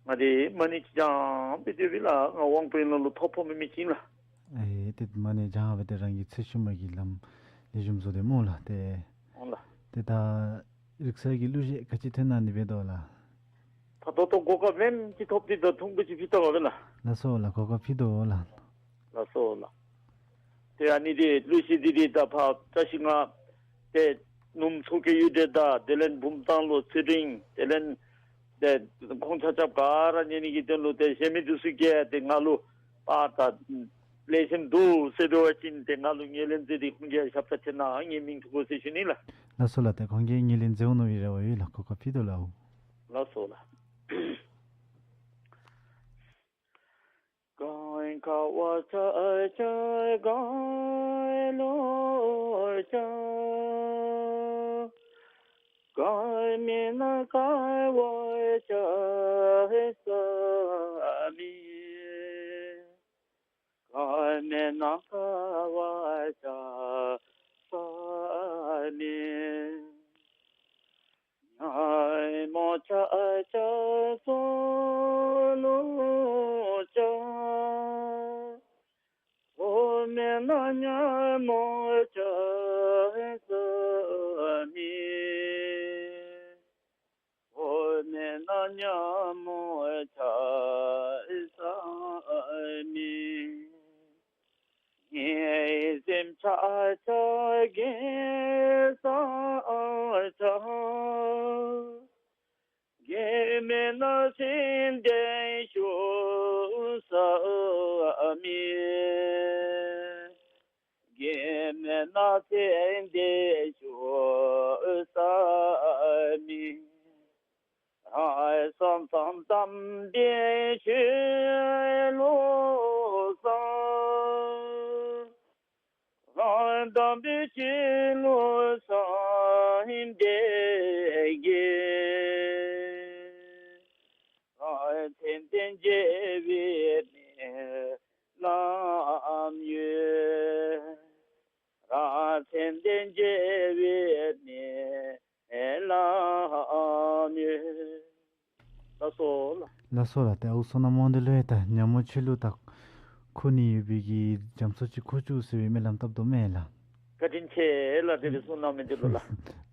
ང་འདི་མ་ཎི་ཅིག་བགྱང་སྦེ་སྡོད་པས་ལགས། ང་དབང་པོའི་ནང་ལུ་ཐོ་ཕོག་མི་མི་ཅིག་ཨིན་ལགས། ཨེ་ཏེ་མ་ཎི་བགྱང་སྦེ་ཏེ་རང་གི་ཚེ་ཤུལ་མ་གི་ལམ་ལེགས་ཤོམ་བཟོ་སྟེ་སྨོ་ལགས། ཏེ་ཨོང་ལགས། ཏེ་ད་རིག་གསར་གྱི་གླུ་གཞས་ག་ཅི་འཐེན་གནང་ནི་འབད་དོ་ལགས། ད་ད་ལྟོ་གོ་སྐབས་ལེན་ཅིག་ཐོབ་སྟེ་ད་ཐུང་ཀུ་ཅིག་ཕུལ་བལྟ་བ་སྦེ་ལགས། ལགས་སོ་ལགས། གོ་སྐབས་ཕུལ་དོ་ལགས། ལགས་སོ་ལགས། ཏེ་ཨ་ནི་འདི་གླུ་གཞས་འདི་འདི་ད་ཕར་བཀྲ་ཤིས་སྒང་ཏེ་ནུབ་མཚོ་ཁའི་ཡུལ་འདི་དང་དེ་ལས་བུམ་ཐང་ལུ་ཚེ་རིང་དེ་ལས་ཏེ་ཁོང་ཆ་ཁྱབ་ག་ར་ཉན་ནི་གི་དོན་ལུ་ཏེ་གཞས་མི་འདི་ཚུ་གིས་ཏེ་ང་ལུ་པ་ད་ལེགས་ཤོམ་འདུག་ཟེར་འབད་བ་ཅིན་ཏེ་ང་ལུ་ངོས་ལེན་མཛད་དེ་ཁོང་གིས་ཞབས་ཁྲ་འཐེན་གནང་ངེའི་མིང་ཐོག་ལུ་ཟེར་ཞུ་ནི་ལགས། ལགས་སོ་ལགས། ཏེ་ཁོང་གིས་ངོས་ལེན་མཛད་འོང་མནོ་བའི་རེ་བ་ཡོད་ལགས། གོ་སྐབས་ཕུལ་དོ་ལགས། ལགས་སོ་ལགས། ལགས་སོ་ལགས། ལགས་སོ་ལགས། ཏེ་ཨའུ་བསོད་ནམས་དབང་འདུས་ལུ་ཡང་ད་ཉ་མོ་ཆོས་ལུ་ད་འཁོད་ནི་ཡོད་པའི་གི་རྒྱ་མཚོ་ཅིག་འཁོར་བཅུག་ཟེར་བའི་སྨོན་ལམ་བཏབ་དོ་མས་ལགས། བཀའ་དྲིན་ཆེ་ལགས། དེ་ལས་བསོད་ནམས་མི་འདི་ལུ་ལགས།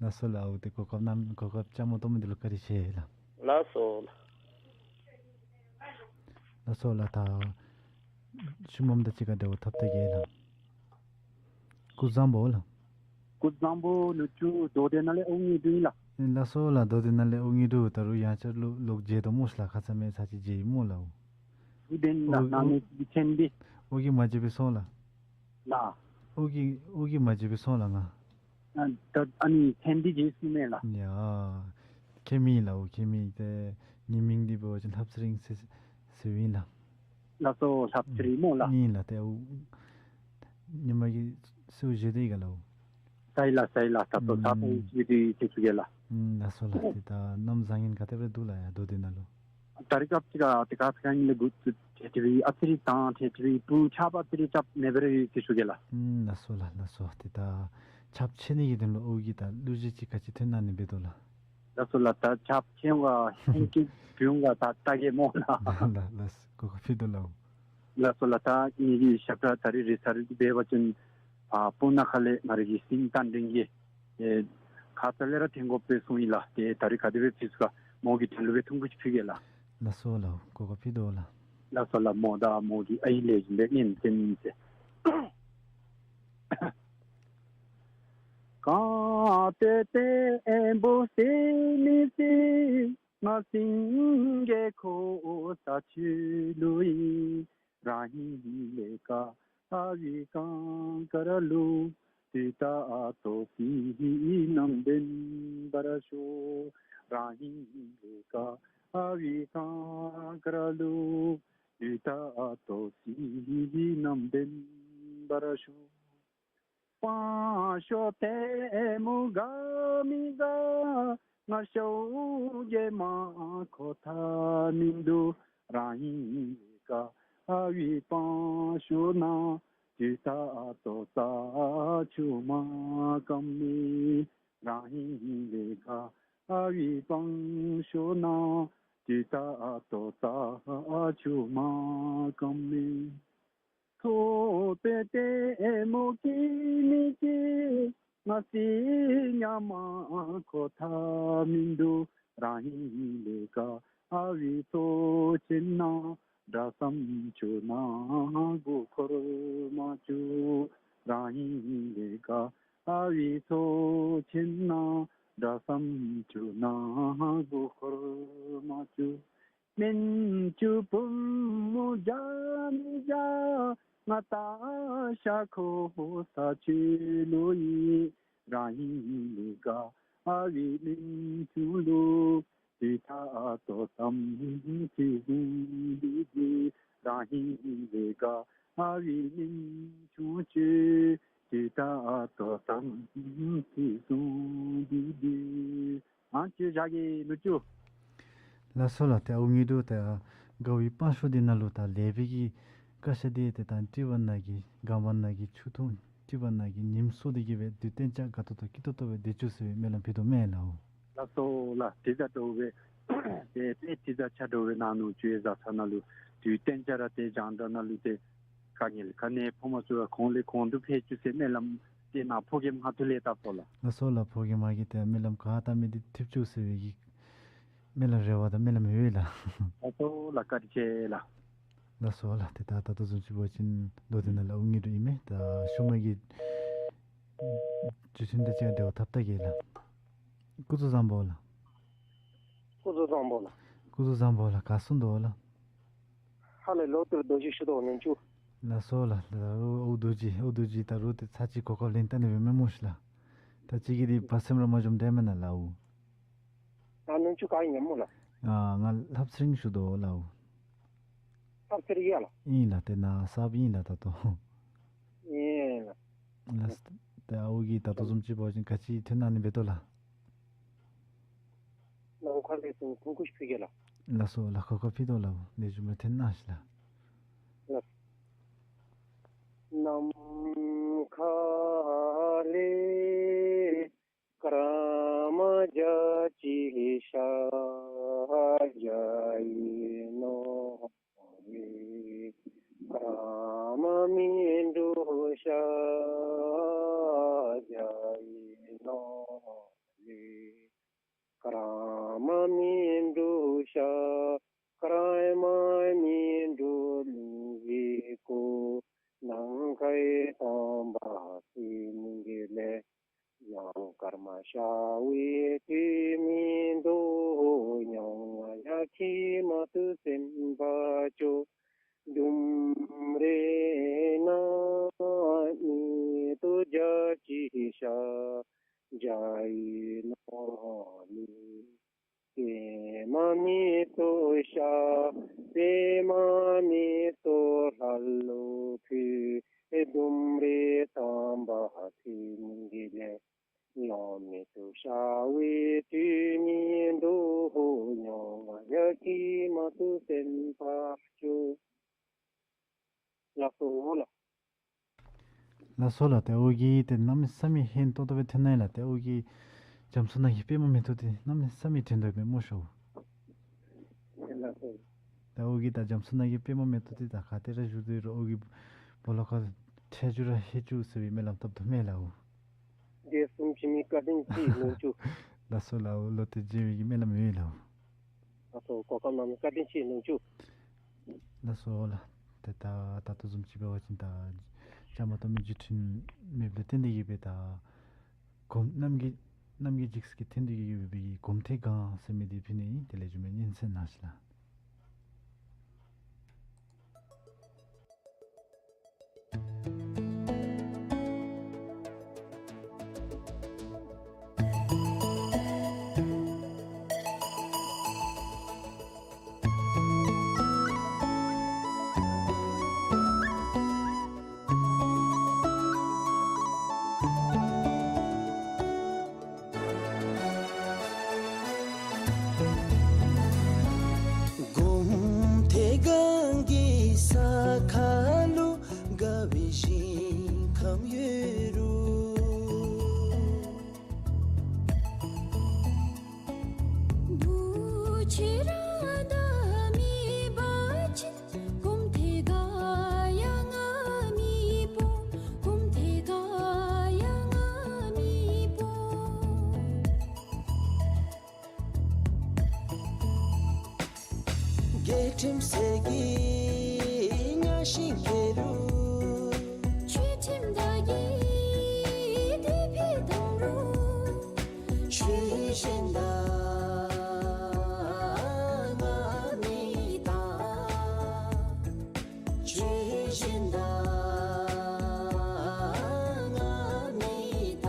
ལགས་སོ་ལགས། ཨའུ་ཏེ་གོ་སྐབས་གནམ་གོ་སྐབས་བཅའ་མར་གཏོགས་མི་འདི་ལུ་བཀའ་དྲིན་ཆེ་ལགས། ལགས་སོ་ལགས། ལགས་སོ་ལགས། ད་ཤུལ་མམ་དང་གཅིག་ཁར་འབྲེལ་བ་འཐབ་སྟེ་གི་ལགས། སྐུ་བཟང་པོ་ལགས། སྐུ་བཟང་པོ་ནུ་གཅུང་མདོ་སྡེ་ནང་ལས་ཨོ་ངེ་དུ་ཨིན་ལགས། ལགས་སོ་ལགས། མདོ་སྡེ་ནང་ལས་ཨོ་ངེ་དུ། ད་རུང་ཡང་བསྐྱར་ལོག་ལོག་མཇལ་དོ་སྨོ་ལགས། ཁ་ཙ་མེད་ཚར་ཅིག་མཇལ་ཡི་སྨོ་ལགས། ཨོ་དེ་ནང་ཨོ་ནང་ཨོ་མི་ཚན་འདི་ཨོ་གིས་མ་མཇལ་བའི་སོང་ལགས། ལགས། ཨོ་གིས་ཨོ་གིས་མ་མཇལ་བའི་སོང་ལགས་ང་། ཨ་ད་ཨ་ནི་ཚན་འདི་མཇལ་སོང་མས་ལགས། ཡ་ཁྱེད་མི་ལགས། ཨོ་ཁྱེད་མི་ཏེ་ངེའི་མིང་འདི་འབད་བ་ཅིན་ལྷ་ཚེ་རིང་ཟེར་ཟེར་བ་ཨིན་ལགས། ལགས་སོ། ལྷ་ཚེ་རིང་སྨོ་ལགས། ཨིན་ལགས། ཏེ་ཨོ་ཉི་མ་གི་སེའུ་བཞེས་ཏེ་ཡི་ག་ལགས། ཨོ་ཟ་ཡི་ལགས། ཟ་ཡི་ལགས། ད་ལྟོ་ཟ་ཨུམ་ཐངས་ཅིག་འདི་ཅིག་ཞུ་གེ་ལགས། ཨུམ་ལགས་སོ་ལགས། ཏེ་ད་གནམ་བཟང་ངན་ག་དེ་སྦེ་འདུག་ལགས་ཡར་མདོ་སྡེ་ནང་ལུ། ད་རིས་སྐབས་ཅིག་ཁར་ཏེ་ཁ་ཙ་ཁ་ཉིནམ་ལས་འགོ་བཙུགས་ཏེ་ཏེ་ཨ་ཙི་རེ་དང་ཏེ་ཏེ་སྤུ་ཆརཔ་ཨ་ཙི་རེ་རྐྱབ་ནི་སྦེ་ར་ཡོད་ཟེར་ཞུ་གེ་ལགས། ཨུམ་ལགས་སོ་ལགས། ལགས་སོ། ཏེ་ད་ཆརཔ་ཆད་ནི་གི་དོན་ལུ་འོག་གི་ད་གླུ་གཞས་ཅིག་ག་ཅི་ཐོན་གནང་ནི་འབད་དོ་ལགས། ལགས་སོ་ལགས། ད་ཆརཔ་ཆད་འོང་ག་ཧེང་སྐལ་བུད་འོང་ག་ད་བལྟ་གེ་སྨོ་ལགས། ལགས་ལགས། གོ་སྐབས་ཕུལ་དོ་ལགས། ལགས་སོ་ལགས། ད་ངེ་གི་ཞབས་ཁྲ་ད་རིས་རེ་ས་རེ་འབད་བ་ཅིན་ཨ་སྤུ་ན་ཁ་ལས་ང་རའི་གི་སིང་རྟ་མགྲིན་གྱིས་ཨེ་ཁ་ཙ་ལས་ར་འཐེན་དགོ་པས་གསུངས་ཡི་ལགས། ཏེ་ད་རིས་ག་དེ་སྦེ་ཕུལ་ཚུགས་ག་མོ་གི་དོན་ལུ་སྦེ་ཐུང་ཀུ་ཅིག་ཕུལ་གེ་ལགས། ལགས་སོ་ལགས། གོ་སྐབས་ཕུལ་དོ་ལགས། ལགས་སོ་ལགས། མོ་དང་མོ་གི་ཨའི་ལེགས་ཤོམ་སྦེ་ཉན་གསན་ཟེར། གངས་སྟོད་བརྟན་པོ་གསལ་མི་གསལ། ང་སེང་གེ་འཁོར་ས་ཆུ་ལུ་ཡི། རང་ཧིང་ལས་ཀ་ཨ་བི་གངས་དཀར་ལུ། དུས་རྟག་ཏུ་བསིལ་གནམ་བདེན་པར་ཤོག། རང་ཧིང་ལས་ཀ་ཨ་བི་གངས་དཀར་ལུ། དུས་རྟག་ཏུ་བསིལ་གནམ་བདེན་པར་ཤོག། སྤང་ཤོག་ལྟད་མོ་དགའ་མི་དགའ། ང་ཤཝ་གིས་མ་ཁོ་ཐག་མིན་འདུག། རང་ཧིང་ལས་ཀ་ཨ་བི་སྤང་ཤོག་ནང་། དུས་རྟག་ཏུ་རྩྭ་ཆུ་མ་སྐམ་མི། རང་ཧིང་ལས་ཀ་ཨ་བི་སྤང་ཤོག་ནང་། དུས་རྟག་ཏུ་རྩྭ་ཆུ་མ་སྐམ་མི། ཐོག་པའི་ལྟད་མོ་སྐྱིད་མི་སྐྱིད། ང་སིལ་ཉ་མ་ཁོ་ཐག་མིན་འདུག། རང་ཧིང་ལས་ཀ་ཨ་བི་མཚོ་ཆེན་ནང་། དགྲ་བསམ་ཆུ་ནང་མགུ་འཁོར་མ་བཅུག། རང་ཧིང་ལས་ཀ་ཨ་བི་མཚོ་ཆེན་ནང་། དགྲ་བསམ་ཆུ་ནང་མགུ་འཁོར་མ་བཅུག། སྨན་ཆུང་བུམོ་རྒྱ་མི་རྒྱ། ང་སྟག་ཤ་འཁོར་ས་ཆུ་ལུ་ཡི། རང་ཧིང་ལས་ཀ་ཨ་བི་སྨན་ཆུང་ལུ། དུས་རྟག་ཏུ་དམ་ཚིག་བསྲུང་སྡོད་དེ། རང་ཧིང་ལས་ཀ་ཨ་བི་སྨན་ཆུང་ཁྱོད། དུས་རྟག་ཏུ་དམ་ཚིག་བསྲུང་སྡོད་དེ། ཨ་ཅེ་བཞག་གེ་ནུ་གཅུང་། ལགས་སོ་ལགས། ཏེ་ཨའུ་ངེ་འདི་ཏེ་དགའ་བའི་སྤང་ཤོག་འདི་ནང་ལུ་ད་ལེགས་པའི་གི་བཀའ་ཤག་འདི་ཏེ་ད་སྤྲེལ་བ་ནང་གི་སྒང་བ་ནང་གི་ཆུ་འཐུང་སྤྲེལ་བ་ནང་གི་ཉིམ་སྲོ་འདི་གིས་སྦེ་དུས་གཏན་འཇགས་དགའ་ཏོག་ཏོ་སྐྱིད་ཏོག་ཏོ་སྦེ་སྡོད་བཅུག་ཟེར་བའི་སྨོན་ལམ་ཕུལ་དོ་མས་ལགས། ལགས་སོ་ལགས། དེ་ད་ལྟོ་སྦེ་ཏེ་དཔེ་དེ་ད་ཆ་འདྲཝ་སྦེ་ནཱ་ནུ་གཅུང་ཡང་བཟའ་ཚང་ནང་ལུ་དུས་གཏན་འཇགས་ར་ཏེ་རྒྱང་བསྒྲགས་ནང་ལུ་ཏེ་དཀའ་ངལ་ག་ནི་ཕོག་མ་བཅུག་ར་གོང་ལས་གོང་དུ་འཕེལ་བཅུག་ཟེར་སྨོན་ལམ་ཏེ་ནཱ་ཕོ་རྒནམ་ཧ་ཐུ་ལས་བཏབ་དོ་ལགས། ལགས་སོ་ལགས། ཕོ་རྒནམ་གིས་ཏེ་སྨོན་ལམ་ག་བཏབ་མི་འདི་ཐུབ་བཅུག་ཟེར་བའི་གི་སྨོན་ལམ་རེ་བ་དང་སྨོན་ལམ་ཡོད་ལགས། ལགས་སོ་ལགས། བཀའ་དྲིན་ཆེ་ལགས། ལགས་སོ་ལགས། ཏེ་ད་ད་ལྟོ་བཟུམ་ཅིག་འབད་བ་ཅིན་མདོ་སྡེ་ནང་ལུ་ཨའུ་ངེ་འདི་ཨིན་མས། ད་ཤུལ་མ་གི་བརྒྱུད་འཕྲིན་དང་གཅིག་ཁར་འབྲེལ་བ་འཐབ་བལྟ་གེ་ལགས། སྐུ་གཟུགས་བཟང་པོ་ལགས། སྐུ་གཟུགས་བཟང་པོ་ལགས། སྐུ་གཟུགས་བཟང་པོ་ལགས། ག་སོང་དོ་ལགས། ཧ་ལས་ལོག་སྟེ་རྡོ་རྗེ་ཞུ་དོ་ནུ་གཅུང་། ལགས་སོ་ལགས། ད་རུང་ཨའུ་རྡོ་རྗེ་ཨའུ་རྡོ་རྗེ་ད་རུང་ཏེ་ཚར་གཅིག་གོ་སྐབས་ལེན་བལྟ་ནི་སྦེ་མེན་སྨོ་ཤི་ལགས། ད་ཅི་གི་འདི་བ་སེམས་ར་མ་འཇོམས་དེས་མེན་ན་ལགས། ཨའུ། ད་ནུ་གཅུང་ག་ཨིན་སྨོ་ལགས། ཨ་ང་ལྷ་སེང་ཞུ་དོ་ལགས། ལྷ་སེང་ཡ་ལགས། ཨིན་ལགས། ཏེ་ནཱ་གསརཔ་ཨིན་ལགས་ད་ལྟོ། ཨིན་ལགས། ལགས། ཏེ་ཨའུ་གིས་ད་ལྟོ་བཟུམ་ཅིག་འབད་བ་ཅིན་ག་ཅི་ཐོན་གནང་ནི་འབད་དོ་ལགས། ནམ་མཁའ་ལས་ཐུང་ཀུ་ཅིག་ཕུལ་གེ་ལགས། ལགས་སོ་ལགས། གོ་སྐབས་ཕུལ་དོ་ལགས། ལེགས་ཤོམ་སྦེ་ཐོན་གནང་ཤིག་ལགས། ལགས། ནམ་མཁའ་ལས་སྐར་མ་བརྒྱ་ཅིག་ཤར་བཞག་ཡི་ནོ། སྐར་མ་སྨིན་དྲུག་ཤར་བཞག་ཡི་ནོ་ལེ། སྐར་མ་སྨིན་དྲུག་ཤར། སྐར་མ་སྨིན་དྲུག་ལུང་གིས་བསྐོར། ནམ་མཁའི་དང་པ་ཚེས་ཉིན་གྱི་ལས། ཡང་སྐར་མ་ཤར་བའི་དུས་མིན་འདུག། ཡང་ང་ཡང་ཁྱིམ་དུ་སེམས་པ་སྐྱོ། ལྡུམ་རའི་ནང་མེ་ཏོག་བརྒྱ་ཅིག་ཤར་བཞག་ཡི་ནོ་ལེ། པདྨ་མེ་ཏོག་ཤར། པདྨ་མེ་ཏོག་ལྷ་ལུ་ཕུལ། ལྡུམ་རའི་དང་པ་ཚེས་ཉིན་གྱི་ལས། ཡང་མེ་ཏོག་ཤར་བའི་དུས་མིན་འདུག། ཡང་ང་ཡང་ཁྱིམ་ ཡིད་མ་དུ་བརྟན་པར་གྱུར། ལགས་སོ་ལགས། ལགས་སོ་ལགས། ཏེ་ཨོ་རྒྱན་ཏེ་གནམ་མེད་ས་མེད་ཧན་ཏོང་ཏོ་སྦེ་ཐོན་ནུག་ལགས། ཏེ་ཨོ་རྒྱན་རྒྱ་མཚོ་ནང་གི་པདྨ་མེ་ཏོག་འདི་གནམ་མེད་ས་མེད་དྲན་དོ་སྦེ་སྨོ་ཤོ། ལགས་སོ། ཏེ་ཨོ་རྒྱན་ད་རྒྱ་མཚོ་ནང་གི་པདྨ་མེ་ཏོག་འདི་ད་ག་ཏེ་ར་བཞུགས་ཏེ་ཡོད་རུང་ཨོ་རྒྱན་སྦོ་ལོགས་ཁར་འཕྲད་བཅུག་ར་ལྷོད་བཅུག་ཟེར་བའི་སྨོན་ལམ་བཏབ་དོ་མས་ལགས། དེ་བཟུམ་ཅིག་གི་བཀའ་དྲིན་ཅིག་གནང་བཅུག། ལགས་སོ་ལགས། ལོག་སྟེ་མཇལ་བའི་གི་སྨོན་ལམ་ཡོད་ལགས། ལགས་སོ། གོ་སྐབས་གནང་མི་བཀའ་དྲིན་ཆེ་གནང་བཅུག། ལགས་སོ་ལགས། ཏེ་ད་ད་ལྟོ་བཟུམ་ཅིག་འབད་བ་ཅིན་ད་བཅའ་མར་གཏོགས་མི་རྒྱུ་མཐུན་མེདཔ་ལས་བརྟེན་ཏེ་གིས་སྦེ་ད་གོམ་རྣམ་རྒྱལ་རྣམ་རྒྱལ་འཇིགས་སུ་སྐྱེ་འཐེན་ཏེ་གིས་སྦེ་གོམ་ཐེངས་གང་ཟེར་མི་འདི་ཕུལ་ནི་ཨིན། དེ་ལས་རྒྱུ་མེད་སྙན་གསན་གནང་ཞིག་ལགས། གོམ་ཐེངས་གང་གི་ས་ཁ་ལུ་དགའ་བའི་ཞིང་ཁམས་ཡོད་རུང་། བུ་ཆེ་ར་ད་མེད་པ་ཅིན་གོམ་ཐེངས་ག་ཡང་ང་མི་སྤོ། གོམ་ཐེངས་ག་ཡང་ང་མི་སྤོ། རྒྱལ་ཁྲིམས་གསེར་གྱི་གཉའ་ཤིང་བརྒྱན་རུང་། ཆོས་ཁྲིམས་དར་གྱི་དེ་སྦེ་བསྡམས་རུང་། ཆོས་གཞན་དག་ང་མི་བལྟ། ཆོས་གཞན་དག་ང་མི་བལྟ།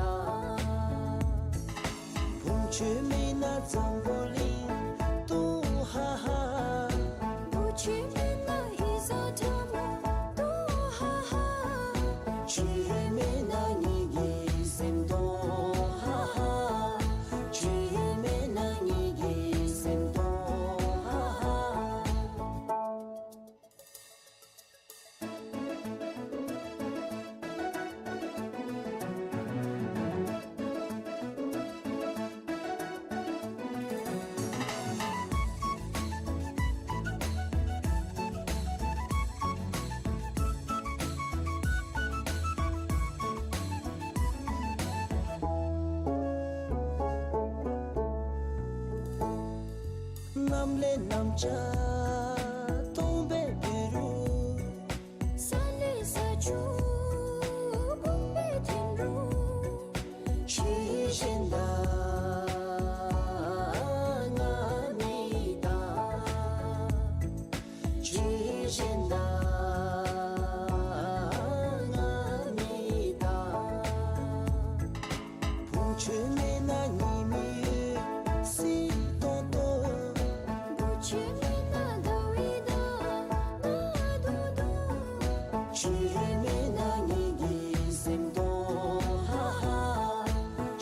བུམོ་ཁྱོད་མེད་ན་འཛམ་བུ་གླིང་སྟོང་ཧ་ཧ། བུ་ཁྱོད་མེད་ན་ཧེ་ས་ཁྲ་མོ་སྟོང་ཧ་ཧ། ཁྱོད་མེད་ན་ངེ་གི་སེམས་སྟོང་ཧ་ཧ། ཁྱོད་མེད་ན་ངེ་གི་སེམས་སྟོང་ཧ་ཧ། གནམ་ལས་གནམ་ལྕགས་སྟོང་སྦེ་འབུད་རུང་། ས་ལས་ས་ཆུ་སྦོམ་སྦེ་འཐོན་རུང་། ཆོས་གཞན་དག་ང་མི་བལྟ། ཆོས་གཞན་དག་ང་མི་བལྟ། བུམོ་ཁྱོད་མེད་ན་ངེའི་མི་ཡུལ་སྲིད་སྟོང་ཏོ། བུམོ་ཁྱོད་མེད་ན་དགའ་བའི་ཟླ་ནག་དུང་དུང་། ཁྱོད་མེད་ན་ངེ་གི་སེམས་སྟོང་ཧ་ཧ།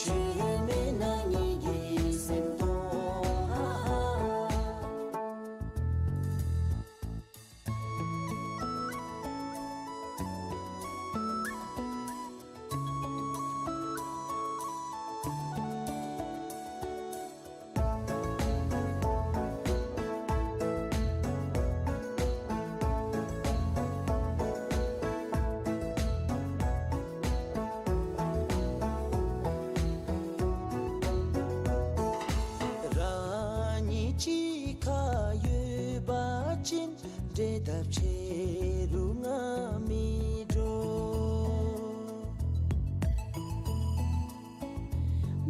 ཁྱོད་མེད་ན་ངེ་གི་སེམས་སྟོང་ཧ་ཧ། རང་ཉིད་གཅིག་ཁར་ཡོད་པ་ཅིན་འདྲེ་དང་ཕྱད་རུང་ང་མི་འདྲོག།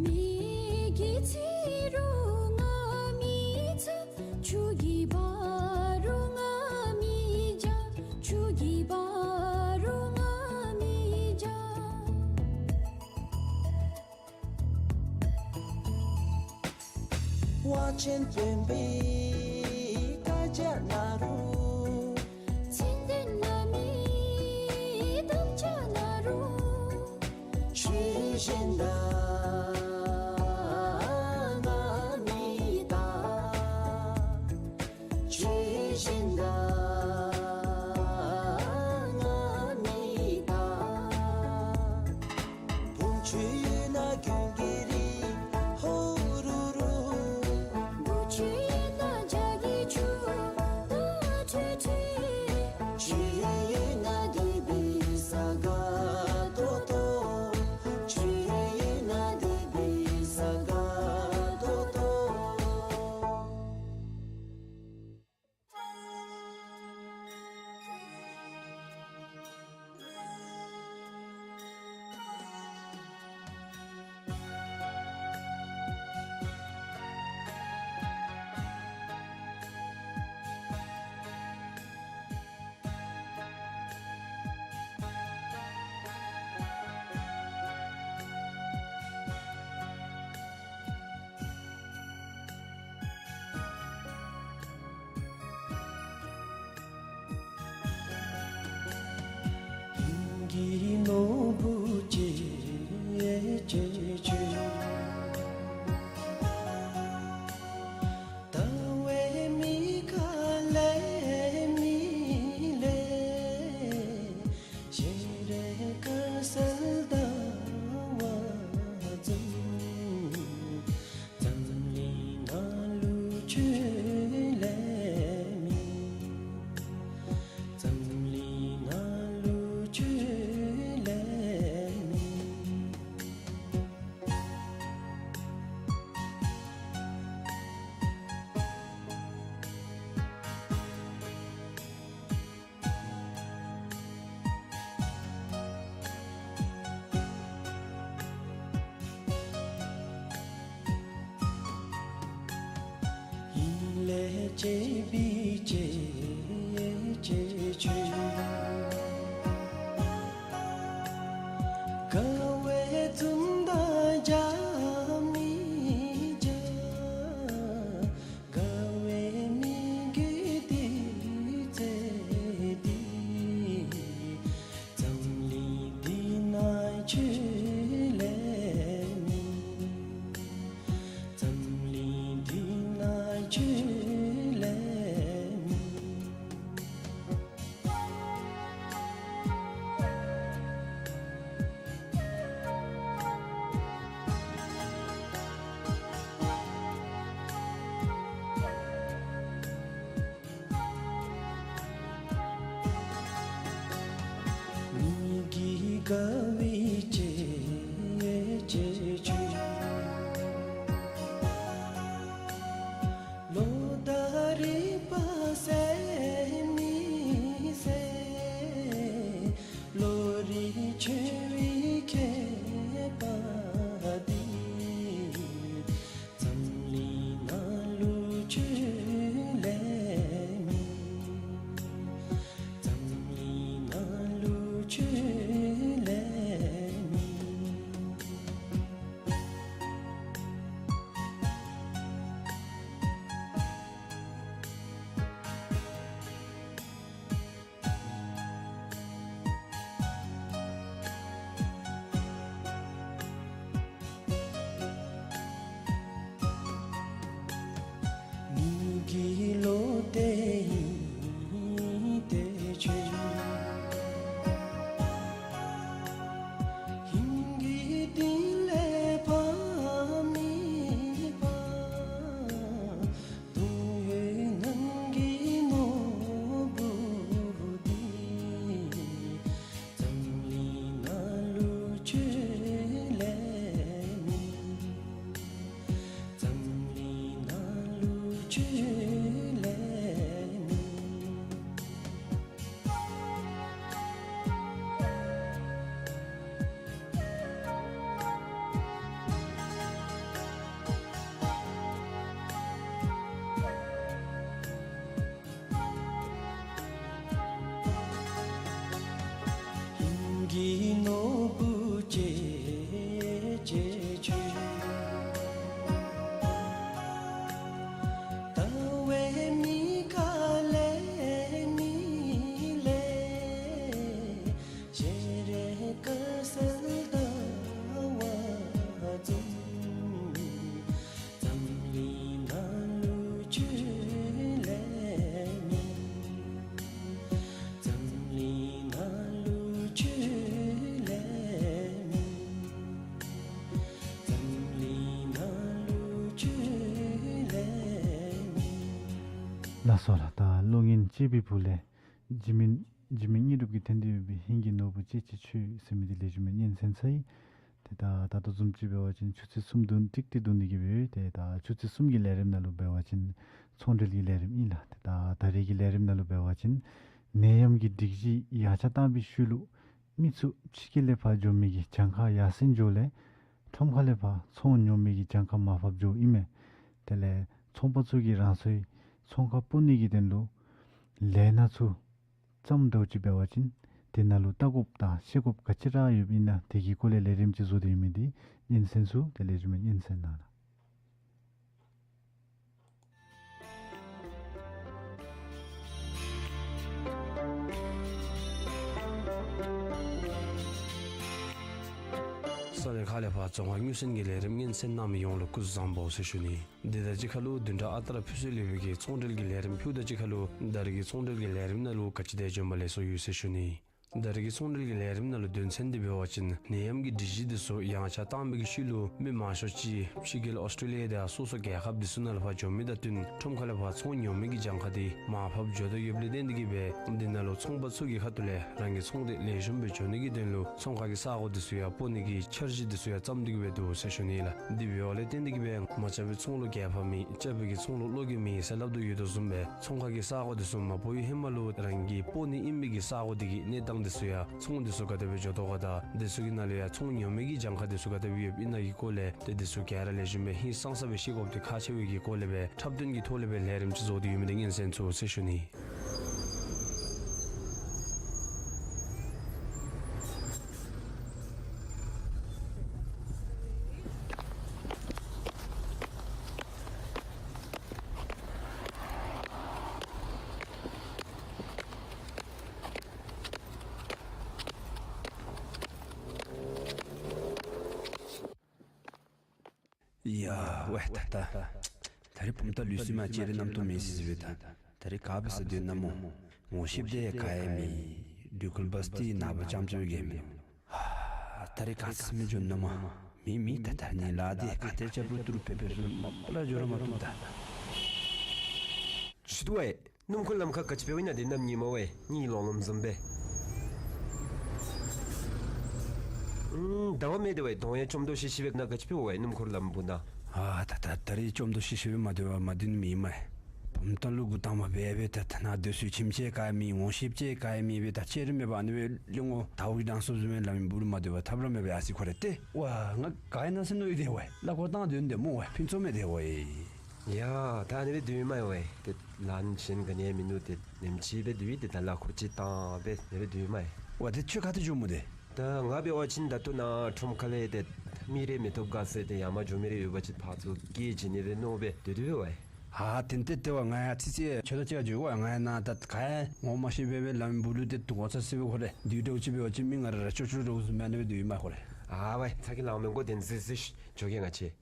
མེ་གིས་འཚིག་རུང་ང་མི་འཚིག། ཆུ་གིས་འབག་རུང་ང་མི་འཇའ། ཆུ་གིས་འབག་རུང་ང་མི་འཇའ། དབང་ཆེན་དཔོན་པོའི་བཀའ་རྒྱ་ན་རུང་། མཚན་ལྡན་བླ་མའི་དམ་བཅའ་ན་རུང་། ཆོས་གཞན་དག་ང་མི་བལྟ། བྱེད་པའི་བྱེད་བྱེད་ཆོས། དགའ་བའི་འཛུམ་མདངས་རྒྱ་མི་རྒྱ། དགའ་བའི་མི་དགེ་སྡིག་བརྩེ་སྡིག། འཛམ་གླིང་འདི་ན་ཆོས་ལས་མིན། འཛམ་གླིང་འདི་ན་ཆོས་ལས་མིན། མི་དགེ་དགའ་བའི་བྱེད་བྱེད་ཆོས། ལོ་ཟླ་རིག་པ་གསལ་མི་གསལ། བློ་རིག་ཆོས་པའི་ཁྱད་པར་འདི། འཛམ་གླིང་ནང་ལུ་ཆོས་ལས་མིན། འཛམ་གླིང་ནང་ལུ་ཆོས་ལས་མིན། མི་དགེ་བློ་གཏད་ཡིན་ཏེ་ཆོས། ཧིང་གི་གཏིང་ལས་ཕམ་མི་ཕམ། དོན་ཡོད་ནང་གི་ནོར་བུ་འདི། འཛམ་གླིང་ནང་ལུ་ཆོས་ལས་མིན། འཛམ་གླིང་ནང་ལུ་ཆོས་ལས་མིན། ཧིང་གི་ནོར་བུ་བྱེད་བྱེད་ཆོས། ལྟ་བའི་མིག་དགའ་ལས་མི་ལས། ཤེས་རིག་དཀར་གསལ་ལྟ་བ་འཛོམས། འཛམ་གླིང་ནང་ལུ་ཆོས་ལས་མིན། འཛམ་གླིང་ནང་ལུ་ཆོས་ལས་མིན། འཛམ་གླིང་ནང་ལུ་ཆོས་ལས་མིན། ལགས་སོ་ལགས། ད་གློག་བརྙན་གཅེས་པའི་བུ་ལས་འཇིགས་མེད་འཇིགས་མེད་དངོས་གྲུབ་ཀྱིས་འཐེན་ཏེ་ཡོད་པའི་ཧིང་གི་ནོར་བུ་བྱེད་བྱེད་ཆོས་ཟེར་མི་འདི་ལེགས་ཤོམ་སྦེ་སྙན་གསན་ཚར་ཡི། ཏེ་ད་ད་ལྟོ་བཟུམ་ཅིག་འབད་བ་ཅིན་ཆུ་ཚོད་གསུམ་བདུན་ཏིག་ཏིག་བརྡུང་ནི་གི་འབད་ཡོད། ཏེ་ད་ཆུ་ཚོད་གསུམ་གྱི་ལས་རིམ་ནང་ལུ་འབད་བ་ཅིན་ཚོང་འབྲེལ་གྱི་ལས་རིམ་ཨིན་ལགས། ཏེ་ད་ད་རེས་ཀྱི་ལས་རིམ་ནང་ལུ་འབད་བ་ཅིན་ནད་ཡམས་ཀྱི་སྒྲིག་གཞི་ཡངས་ཆག་བཏང་པའི་ཤུལ་ལུ་མི་ཚུ་ཕྱི་རྒྱལ་ལས་ཕར་འགྱོ་མི་གི་གྱངས་ཁ་ཡར་སེང་འགྱོཝ་ལས་ཁྲོམ་ཁ་ལས་ཕར་ཚོང་ཉོ་མི་གི་གྱངས་ཁ་མར་ཕབ་འགྱོཝ་ཨིན་མས། དེ་ལས་ཚོང་པ་ཚུ་གིས་རང་སོའི་ཚོང་ཁང་སྤོ་ནི་གི་དོན་ལུ་ལས་སྣ་ཚུ་བརྩམ་དོ་ཅིག་འབད་བ་ཅིན་དེ་ནང་ལུ་བལྟ་དགོཔ་དང་ཤེས་དགོཔ་ག་ཅི་ར་ཡོདཔ་ཨིན་ན་དེ་གི་སྐོར་ལས་ལས་རིམ་ཅིག་བཟོ་སྟེ་ཡོད་མི་འདི་སྙན་གསན་ཚུ་དེ་ལེགས་ཤོམ་སྦེ་སྙན་གསན་གནང་ལགས། ས་གནས་ཁག་ལས་ཕར་རྫོང་ཁག་དངུལ་སྲུང་གི་ལས་རིམ་སྙན་གསན་གནང་མི་ཡོངས་ལུ་སྐུ་གཟུགས་བཟང་པོ་ཟེར་ཞུ་ནི། དེ་དང་གཅིག་ཁར་ལུ་བདུན་ཕྲག་ཨ་རྟག་ར་ཕུལ་སྲོལ་ཡོད་པའི་གི་ཚོང་འབྲེལ་གྱི་ལས་རིམ་ཕུལཝ་དང་གཅིག་ཁར་ལུ་ད་རེས་ཀྱི་ཚོང་འབྲེལ་གྱི་ལས་རིམ་ནང་ལུ་ག་ཅི་དེ་བྱོནམ་ལེགས་སོ་ཡོད་ཟེར་ཞུ་ནི། ད་རེས་ཀྱི་ཚོང་འབྲེལ་གྱི་ལས་རིམ་ནང་ལུ་དོན་ཚན་འདི་འབད་བ་ཅིན་ནད་ཡམས་ཀྱི་སྒྲིག་གཞི་འདི་ཚུ་ཡངས་ཆག་བཏང་པའི་གི་ཤུལ་ལུ་མི་མང་ཤོས་ཅིག་ཕྱི་རྒྱལ་ཨོསི་ཊྲེ་ལི་ཡ་དང་སོ་སོ་རྒྱལ་ཁབ་འདི་ཚུ་ནང་ལས་ཕར་འགྱོ་མི་དང་བསྟུན་ཁྲོམ་ཁ་ལས་ཕར་ཚོང་ཉོ་མི་གི་གྱངས་ཁ་འདི་མར་ཕབ་འགྱོ་དོ་ཡོདཔ་ལས་བརྟེན་ཏེ་གིས་སྦེ་འདི་ནང་ལུ་ཚོང་པ་ཚུ་གི་ཁ་ཐུག་ལས་རང་གི་ཚོང་འདི་ལེགས་ཤོམ་སྦེ་འགྱོ་ནི་གི་དོན་ལུ་ཚོང་ཁང་གི་ས་གོ་འདི་ཚུ་ཡང་སྤོ་ནི་གི་འཆར་གཞི་འདི་ཚུ་ཡང་བརྩམས་ཏེ་གིས་སྦེ་འདུག་ཟེར་ཞུ་ནི་ལགས། དེ་འབདཝ་ལས་བརྟེན་ཏེ་གིས་སྦེ་མ་རྐྱབ་པའི་ཚོང་ལུ་རྒྱལ་ཕམ་མེད། རྐྱབ་པའི་གི་ཚོང་ལུ་བློ་འགྱོད་མེད་ཟེར་སླབ་དོ་ཡོད་དོ་བཟུམ་སྦེ་ཚོང་ཁང་གི་ས་གོ་འདི་ཚུ་མ་སྤོ་བའི་ཧེ་མ་ལུ་རང་གི་སྤོ་ནི་ཨིན་པའི་གི་ས་གོ་འདི་གི་གནས་སྟངས་ དེ་ཚུ་ཡང་ཚོང་དེ་ཚུ་ག་དེ་སྦེ་འགྱོ་དོ་ག་དང་དེ་ཚུ་གི་ནང་ལས་ཡང་ཚོང་ཉོ་མི་གི་གྱངས་ཁ་དེ་ཚུ་ག་དེ་སྦེ་ཡོདཔ་ཨིན་ན་གི་སྐོར་ལས་ཏེ་དེ་ཚུ་ག་ར་ལེགས་ཤོམ་སྦེ་ཧིང་སངས་ས་སྦེ་ཤེས་དགོཔ་དེ་ཁག་ཆེ་བའི་གི་སྐོར་ལས་སྦེ་འཁྲབ་སྟོན་གྱི་ཐོག་ལས་སྦེ་ལས་རིམ་ཅིག་བཟོ་སྟེ་ཡོད་མི་དེ་ངན་སེམས་ཚོར་ཟེར་ཞུ་ནི། ཡ་ཝེ་ད་ད། ད་རེས་བུམ་ཐང་ལུས་སི་མ་ཅིག་རེ་རྣམ་རྟོག་མེད་སི་སི་སྦེ་ད། ད་རེས་ག་སྦེ་ཟེར་སྡོད་ན་སྨོ། ངོ་ཤེསཔ་དེ་ག་ཡང་མེད། འགྲུལ་འཁོར་བཱས་ཏེ་ནངས་པ་རྐྱངམ་ཅིག་གི་མེད། ད་རེས་ག་ཟེར་མི་འགྱོ་ན་སྨོ། མེད་མེད་ད་ད་ནི་ལཱ་དེ་ག་ཏེ་རྐྱབ་རུང་ཏི་རུ་ཕེབས་ཕེབས་སུ་མ་པ་ར་འགྱོ་ར་མ་བཏུབ་ད། ཆུ་དུ་ཝེ། སྣུམ་འཁོར་ལམ་ཁར་ག་ཅི་འབདཝ་ཨིན་ན། དེ་གནམ་ཉིནམ་ཝེ་གཉིད་ལོག་ལོངམ་བཟུམ་སྦེ། ཨུམ་ཟླ་བ་མེད་དེ་ཝེ། གདོང་ཡང་བཅོམ་ཏོ་ཤི་ཤི་སྦེ་ན། ག་ཅི་འབདཝ་ཝེ་སྣུམ་འཁོར་ལམ་བུ་ན། ཨ་ད་ད་ད་རེས་བཅོམ་ཏོ་ཤི་ཤི་སྦེ་མ་སྡོད་པར་མ་སྡོད་ནི་མེད་མས། བུམ་ཐང་ལུ་འགོ་དང་པ་འབད་འབད་ད་ད་ནཱ་སྡོད་སའི་ཁྱིམ་ཆས་ག་ཡང་མེད། ངོ་ཤེསཔ་ཅིག་ག་ཡང་མེད་སྦེ་ད་ཅིག་རེ་མེད་པར་ཨ་ནི་སྦེ་གླེན་ངོ་ཟླཝ་གི་གྲངས་སུ་བཟུམ་སྦེ་ལམ་བུ་ལུ་མ་སྡོད་པར་ཐབས་ར་མེད་པར་ཡར་སོ་ཡི་ཁོ་རེ། ཏེ་ཝ་ང་ག་ཡང་ན་ཟེར་མནོ་ཡི་དེ་ཝེ། གླ་འཁོར་བཏང་སྡོད་ནི་དེ་སྨོ་ཝེ། ཕུན་ཚོགས་མས་དེ་ཝེ། ཡ་ད་ཨ་ནི་སྦེ་སྡོད་མས་ཝེ། ཏེ་ལཱ་གཞན་ག་ནི་ཡང་མིན་འདུག། ཏེ་ཉིནམ་གཅིག་སྦེ་སྡོད་ཡི། ཏེ་ད་གླ་འཁོར་ཅིག་བཏང་སྦེ་ཨ་ནི་སྦེ་སྡོད་མས། ཝ་ཏེ་ཁྱོད་ག་ཏེ་འགྱོཝ་སྨོ་ཏེ། ད་ང་འབད་བ་ཅིན་ད་ལྟོ་ནཱ་ཁྲོམ་ཁ་ལས་ཏེ་མི་རེ་མི་ཐོབ་ག་ཟེར་ཏེ་ཡར་མར་འགྱོ་མི་རེ་ཡོད་པ་ཅིན་ཕར་ཚུར་སྐད་བྱིན་ནི་སྦེ་མནོ་སྦེ་སྡོད་སྡོདཔ་ཝེ། ཨ་དེ་ཏེ་ཏེ་ཝ་ང་ཡང་ཚིག་ཚིག་ཁྱོད་དང་གཅིག་ཁར་འགྱོ་ཝ། ང་ཡང་ནཱ་ད་ག་ཡང་ངོ་མ་ཤེས་པར་སྦེ་ལམ་བུ་ལུ་ཏེ་དུག་ཁ་ཚ་སི་སྦེ་ཁོ་རེ་སྡོད་འདྲཝ་ཅིག་འབད་བ་ཅིན་མི་ང་ར་ར་ཅོག་ཅོག་འདྲཝ་བཟུམ་སྦེ་ཨ་ནི་སྦེ་སྡོད་ཡི་མས་ཁོ་རེ། ཨ་ཝེ་ཚ་གྱང་ལང་མི་དགོ། དེ་ཟེར་ཟེར་འགྱོ་གེ་ང་བཅས།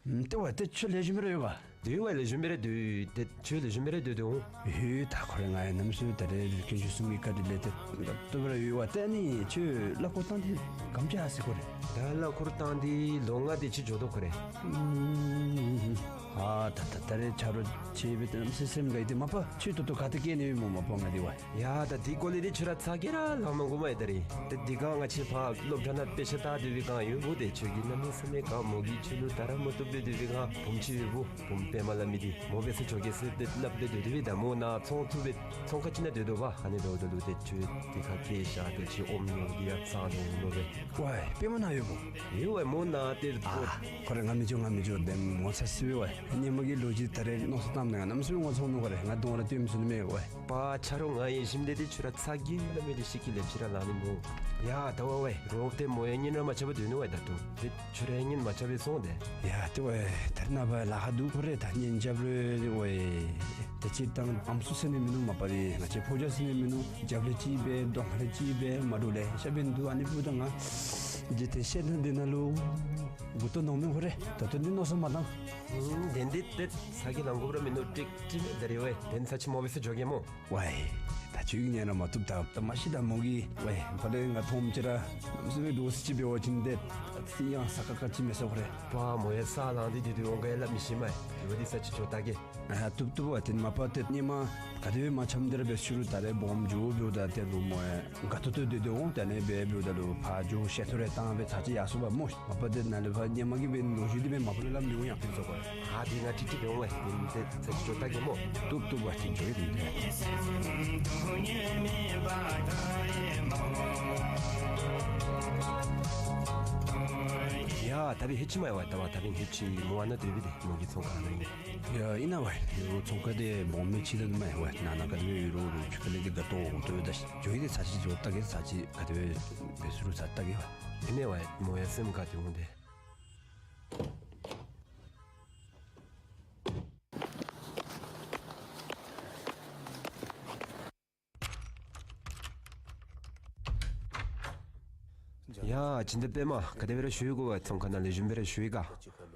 ཨམ་ཏེ་ཝ་ཏེ་ཁྱོད་ལེགས་ཤོམ་སྦེ་ར་ཡོད་ག། སྡོད་ཝ་ལེགས་ཤོམ་སྦེ་ར་སྡོད། ཏེ་ཁྱོད་ལེགས་ཤོམ་སྦེ་ར་སྡོད་དོ། ཡོད་ད་ཁོ་རེ་ང་ཡང་གནམ་མེད་ས་མེད་ད་རེས་དཀོན་མཆོག་གསུམ་གྱི་བཀའ་དྲིན་ལས་ཏེ་ད་ལྟོ་སྦེ་ར་ཡོད་ཝ། ཏེ་ཨ་ནི་ཁྱོད་གླ་འཁོར་བཏང་སྟེ་ག་དེམ་ཅིག་ཡར་སོ་ཡི་ཁོ་རེ། ད་གླ་འཁོར་བཏང་སྟེ་ལོ་ལྔ་དེ་ཅིག་འགྱོ་དོ་ཁོ་རེ། ཨམ་ཨ་ད་ད་ད་རེས་ཆ་རོགས་ཅིག་སྦེ་ཏེ་གནམ་མེད་ས་མེད་སེམས་དགའ་ཡི། ཏེ་མ་པ་ཁྱོད་ད་ལྟོ་ག་ཏེ་སྐྱེལ་ནི་སྨོ་མ་པ་ང་འདི་ཝ། ཡ་ད་དེ་སྐོར་ལས་ཏེ་ཁྱོད་ར་ཚ་གྱང་ར་ལང་མ་དགོ་མས། ད་རེས་ཏེ་དེ་སྒང་ང་བཅས་ཕར་སློབ་གྲྭ་ནང་དཔེ་ཆ་ལྟ་སྡོད་པའི་སྒང་ཡོདཔ་འོང་། ཏེ་ཁྱོད་ཀྱིས་གནམ་མེད་ས་མེད་ག་མོ་གིས་ཁྱོད་ལུ་ད་ར་མ་བཏུབ་སྦེ་སྡོད་པའི་སྒང་བུམོ་ཅིག་ཡོདཔ་འོང་། བུམོ་པདྨ་ལ་མི་འདི་མོ་འབད་སར་འགྱོ་གེ་ཟེར་ཏེ་སླབ་སྟེ་སྡོད་སྡོད་པའི་ད་མོ་ནཱ་ཚོང་ཚུ་སྦེ་ཚོང་ཁང་ཅིག་ནང་སྡོད་དོ་བ། ཨ་ནི་སྡོདཔ་ད་ལུ་ཏེ་ཁྱོད་དེ་ཁར་སྐྱེལ་བཞག་སྟེ་ཁྱོད་ཨོམ་ཉོ་སྟེ་ཡར་བཙང་དོ་མནོ་སྦེ། ཝའི་པདྨ་ནཱ་ཡོདཔ་འོང་། ཡོད་ཝའི་མོ་ནཱ་ཏེ། ཨ་ཁོ་རེ་ང་མི་འགྱོ་ང་མི་འགྱོ། དེམ་ངོ་ཚ་སི་སྦེ་ཝའི། ཧེ་ཧེ་མ་གི་ལོ་རྒྱུས་ད་རེས་མནོ་བསམ་བཏངམ་ད་ང་གནམ་མེད་ས་མེད་ངོ་ཚ་འོང་ནུག་ཁོ་རེ། ང་གདོང་ར་སྟོནམ་ཚུགས་ནི་མས་ཝའི། པ་ཆ་རོགས་ང་ཡེ་ཤེས་འདི་ཏེ་ཁྱོད་ར་ཚ་གྱང་ལང་མི་འདི་ཤེས་ཀྱི་ལས་ཕྱི་ར་ལང་ནི་སྨོ། ཡ་ད་ཝའི་ཝའི་རོགས་ཏེ་མོ་ཡང་གཉེན་ར་མ་རྐྱབ་པར་སྡོད་ནུག་ཝའི་ད་ལྟོ། ཏེ་ཁྱོད་ར་ཡང་གཉེན་མ་རྐྱབ་པར་སོང་ཏེ། ཡ་ཏེ་ཝའི་ད་རེས་ནངས་པ་ལཱ་ཁག་འདུག་ཁོ་རེ། ད་གཉེན་རྐྱབ་རུང་ཝའི་ཏེ་སྤྱིར་བཏང་ཨམ་སྲུ་ཟེར་ནི་མིན་ནུག། མ་པ་རེ་ང་བཅས་ཕོ་རྒྱས་ཟེར་ནི་མིན་ནུག། རྒྱབ་ལས་ཅིག་འབད་གདོང་ཁ་ལས་ཅིག་འབད་མ་འདྲཝ་ལེ་ཤ་འབད་ནི་འདུག། ཨ་ནི་འབདཝ་ད་ང་འཇིག་རྟེན་བཤད་ཐངས་འདི་ནང་ལུ་མགུ་ཏོ་ནོར་མས་ཁོ་རེ། ད་ལྟོ་འདི་མནོ་བསམ་མ་བཏང་། ཨུམ་དེ་འདི་ཏེ་ཚ་གྱང་ལང་དགོཔ་ར་མིན་ནུག། ཀྲིག་ཀྲི་མས་ད་རེས་ཝའི། དེ་ཚར་ཅིག་མོ་འབད་སར་འགྱོ་གེ་སྨོ། ཝའི་ད་ཁྱོད་ཀྱིས་ཉན་ར་མ་བཏུབ། ད་ད་མ་གཞི་ད་མོ་གིས་ཝའི་ཕར་ལས་ང་མཐོངམ་ཅིག་ར་གནམ་མེད་ས་མེད་འདྲོག་སི་ཅིག་འབད་བ་ཅིན་ཏེ་ཨ་ཙི་ཡང་ས་ཁ་ཁ་ཅིག་མེད་ས་ཁོ་རེ། པ་མོ་ཡང་ས་ལང་སྟེ་སྡོད་སྡོདཔ་འོང་ག་ཡང་སླབ་མི་ཤེས་མས། ཝའི་འདི་ཚར་ཅིག་འགྱོ་བལྟ་གེ། ཨ་བཏུབ་བཏུབ་ཝའི། ཏེ་མ་པ་ཏེ་ཧེ་ཧེ་མ་ག་དེ་སྦེ་མ་འཆམ་སྟེ་ར་འབད་ཞུ་རུང་ད་རེས་སྦོམ་འགྱོ་འབདཝ་ད་ཏེ་རུང་མོ་ཡང་དགའ་ཏོག་ཏོ་སྡོད་སྡོདཔ་འོང་། ད་ཨ་ནི་སྦེ་འབདཝ་ད་ལུ་ཕར་འགྱོ་བཤལ་ཏོ་རེ་བཏང་སྦེ་ཚར་ཅིག་ཡར་སོ་བ་སྨོ། མ་པ་ཏེ་ནཱ་ལས་ཕར་ཧེ་ཧེ་མ་གིས་འབད་ནི་ལོ་རྒྱུས་འདི་འབད་མ་པ་ལུ་སླབ་མི་འོང་ཡ། ཕུན་ཚོགས་ཁོ་རེ། ཨ་འདི་ང་ཀྲིག་ཀྲི་འབད་འོང་ཝའི། འདི་ཏེ་ཚར་ཅིག་འགྱོ་བལྟ་གེ་སྨོ། བཏུབ་བཏུབ་ཝའི། ཏེ་འགྱོ་ཡི་འདི་ཏེ། ཡ་ད་འབདན་ཧེ་ཅི་མ་ཡ་ཝའི། ད་ཝའི་ད་འབདན་ཧེ་ཅི་མོ་ཨ་ནཱ་སྡོད་པས། ཏེ་མོ་གི་ཚོང་ཁང་ནང་ཨིན། ཡ་ཨིན་ན་ཝའི། ཡོ་ཚོང་ཁང་འདི་སྦོམ་མི་ཅིག་ད་མ་ཡ་ཝའི། ནང་ན་ག་དེ་སྦེ་ཡོད་རུང་རུང་ཕྱི་ཁ་ལས་འདི་དགའ་ཏོག་ཏོ་ཡོད། ད་འགྱོ་ཡི། ཏེ་ཚར་ཅིག་འགྱོ་བལྟ་གེ། ཚར་ཅིག་ག་དེ་སྦེ་འབད་ཚུགས་རུང་ཚར་བལྟ་གེ་ཝའི། ཨིན་ན་ཝའི་མོ་ཡང་སེམས་དགའ་སྟེ་འོང་སྟེ། ཡ་སྦྱིན་བདག་པདྨ་ག་དེ་སྦེ་ར་བཞུགས་ཡི་ག་ཝའི། ཚོང་ཁང་ནང་ལེགས་ཤོམ་སྦེ་ར་བཞུགས་ཡི་ག།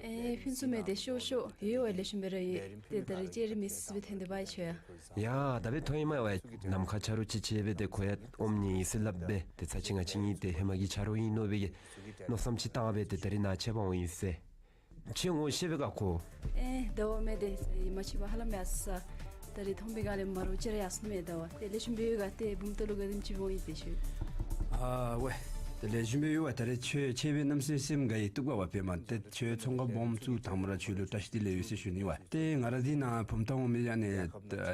ཨེ་ཕུན་སུམ་མེད་དེ་ཤོག་ཤོག། ཡོད་ཝའི་ལེགས་ཤོམ་སྦེ་ར་ཡོད། ཏེ་ད་རེས་ཅིག་རེ་མི་སི་སི་སྦེ་ཐོན་ཏེ་འབག་ཡི་ཆོ་ཡ། ཡ་ད་འབདན་ཐོན་ཡི་མ་ཡ་ཝའི། ནམ་མཁའ་ཆ་རོགས་ཅིག་ཅིག་སྦེ་ཏེ་ཁོ་ཡང་ཨོམ་ཉོ་ཡི་ཟེར་སླབ་སྦེ་ཏེ་ཚར་ཅིག་ང་བཅས་གཉིས་ཏེ་ཧེ་མ་གི་ཆ་རོགས་ཨིན་མནོ་སྦེ་གི་མནོ་བསམ་ཅིག་བཏང་སྦེ་ཏེ་ད་རེས་ནཱ་ཕྱད་པར་འོང་ཡི་ཟེར། ཁྱོད་ངོ་ཤེས་པས་ག་ཁོ། ཨེ་ཟླ་བ་མེད་དེ་ཡི་མ་ཤེས་པར་ཧ་ལམ་ཡར་སོ་ས། ད་རེས་མཐོང་པའི་སྒང་ལས་མ་རོགས་ཅིག་ར་ཡར་སོ་མས་ཟླ་བ། ཏེ་ལེགས་ཤོམ་སྦེ་ཡོད་ག། ཏེ་བུམ་ཐང་ལུ་ག་དེམ་ཅིག་འོང་ཡི་ཏེ་ཤོད། ཨ་ཝའི། ཏེ་ལེགས་ཤོམ་སྦེ་ཡོད་པ། ད་རེས་ཁྱོད་ཁྱོད་སྦེ་གནམ་མེད་ས་མེད་སེམས་དགའ་ཡི། བཏུབ་ག་བ་སྦེ་མ། ཏེ་ཁྱོད་ཚོང་ཁང་སྦོམ་བཙུགས་དང་པ་ར་ཁྱོད་ལུ་བཀྲ་ཤིས་བདེ་ལེགས་ཡོད་ཟེར་ཞུ་ནི་བ། ཏེ་ང་ར་འདི་ནཱ་བུམ་ཐང་འོང་མི་ཨ་ནི་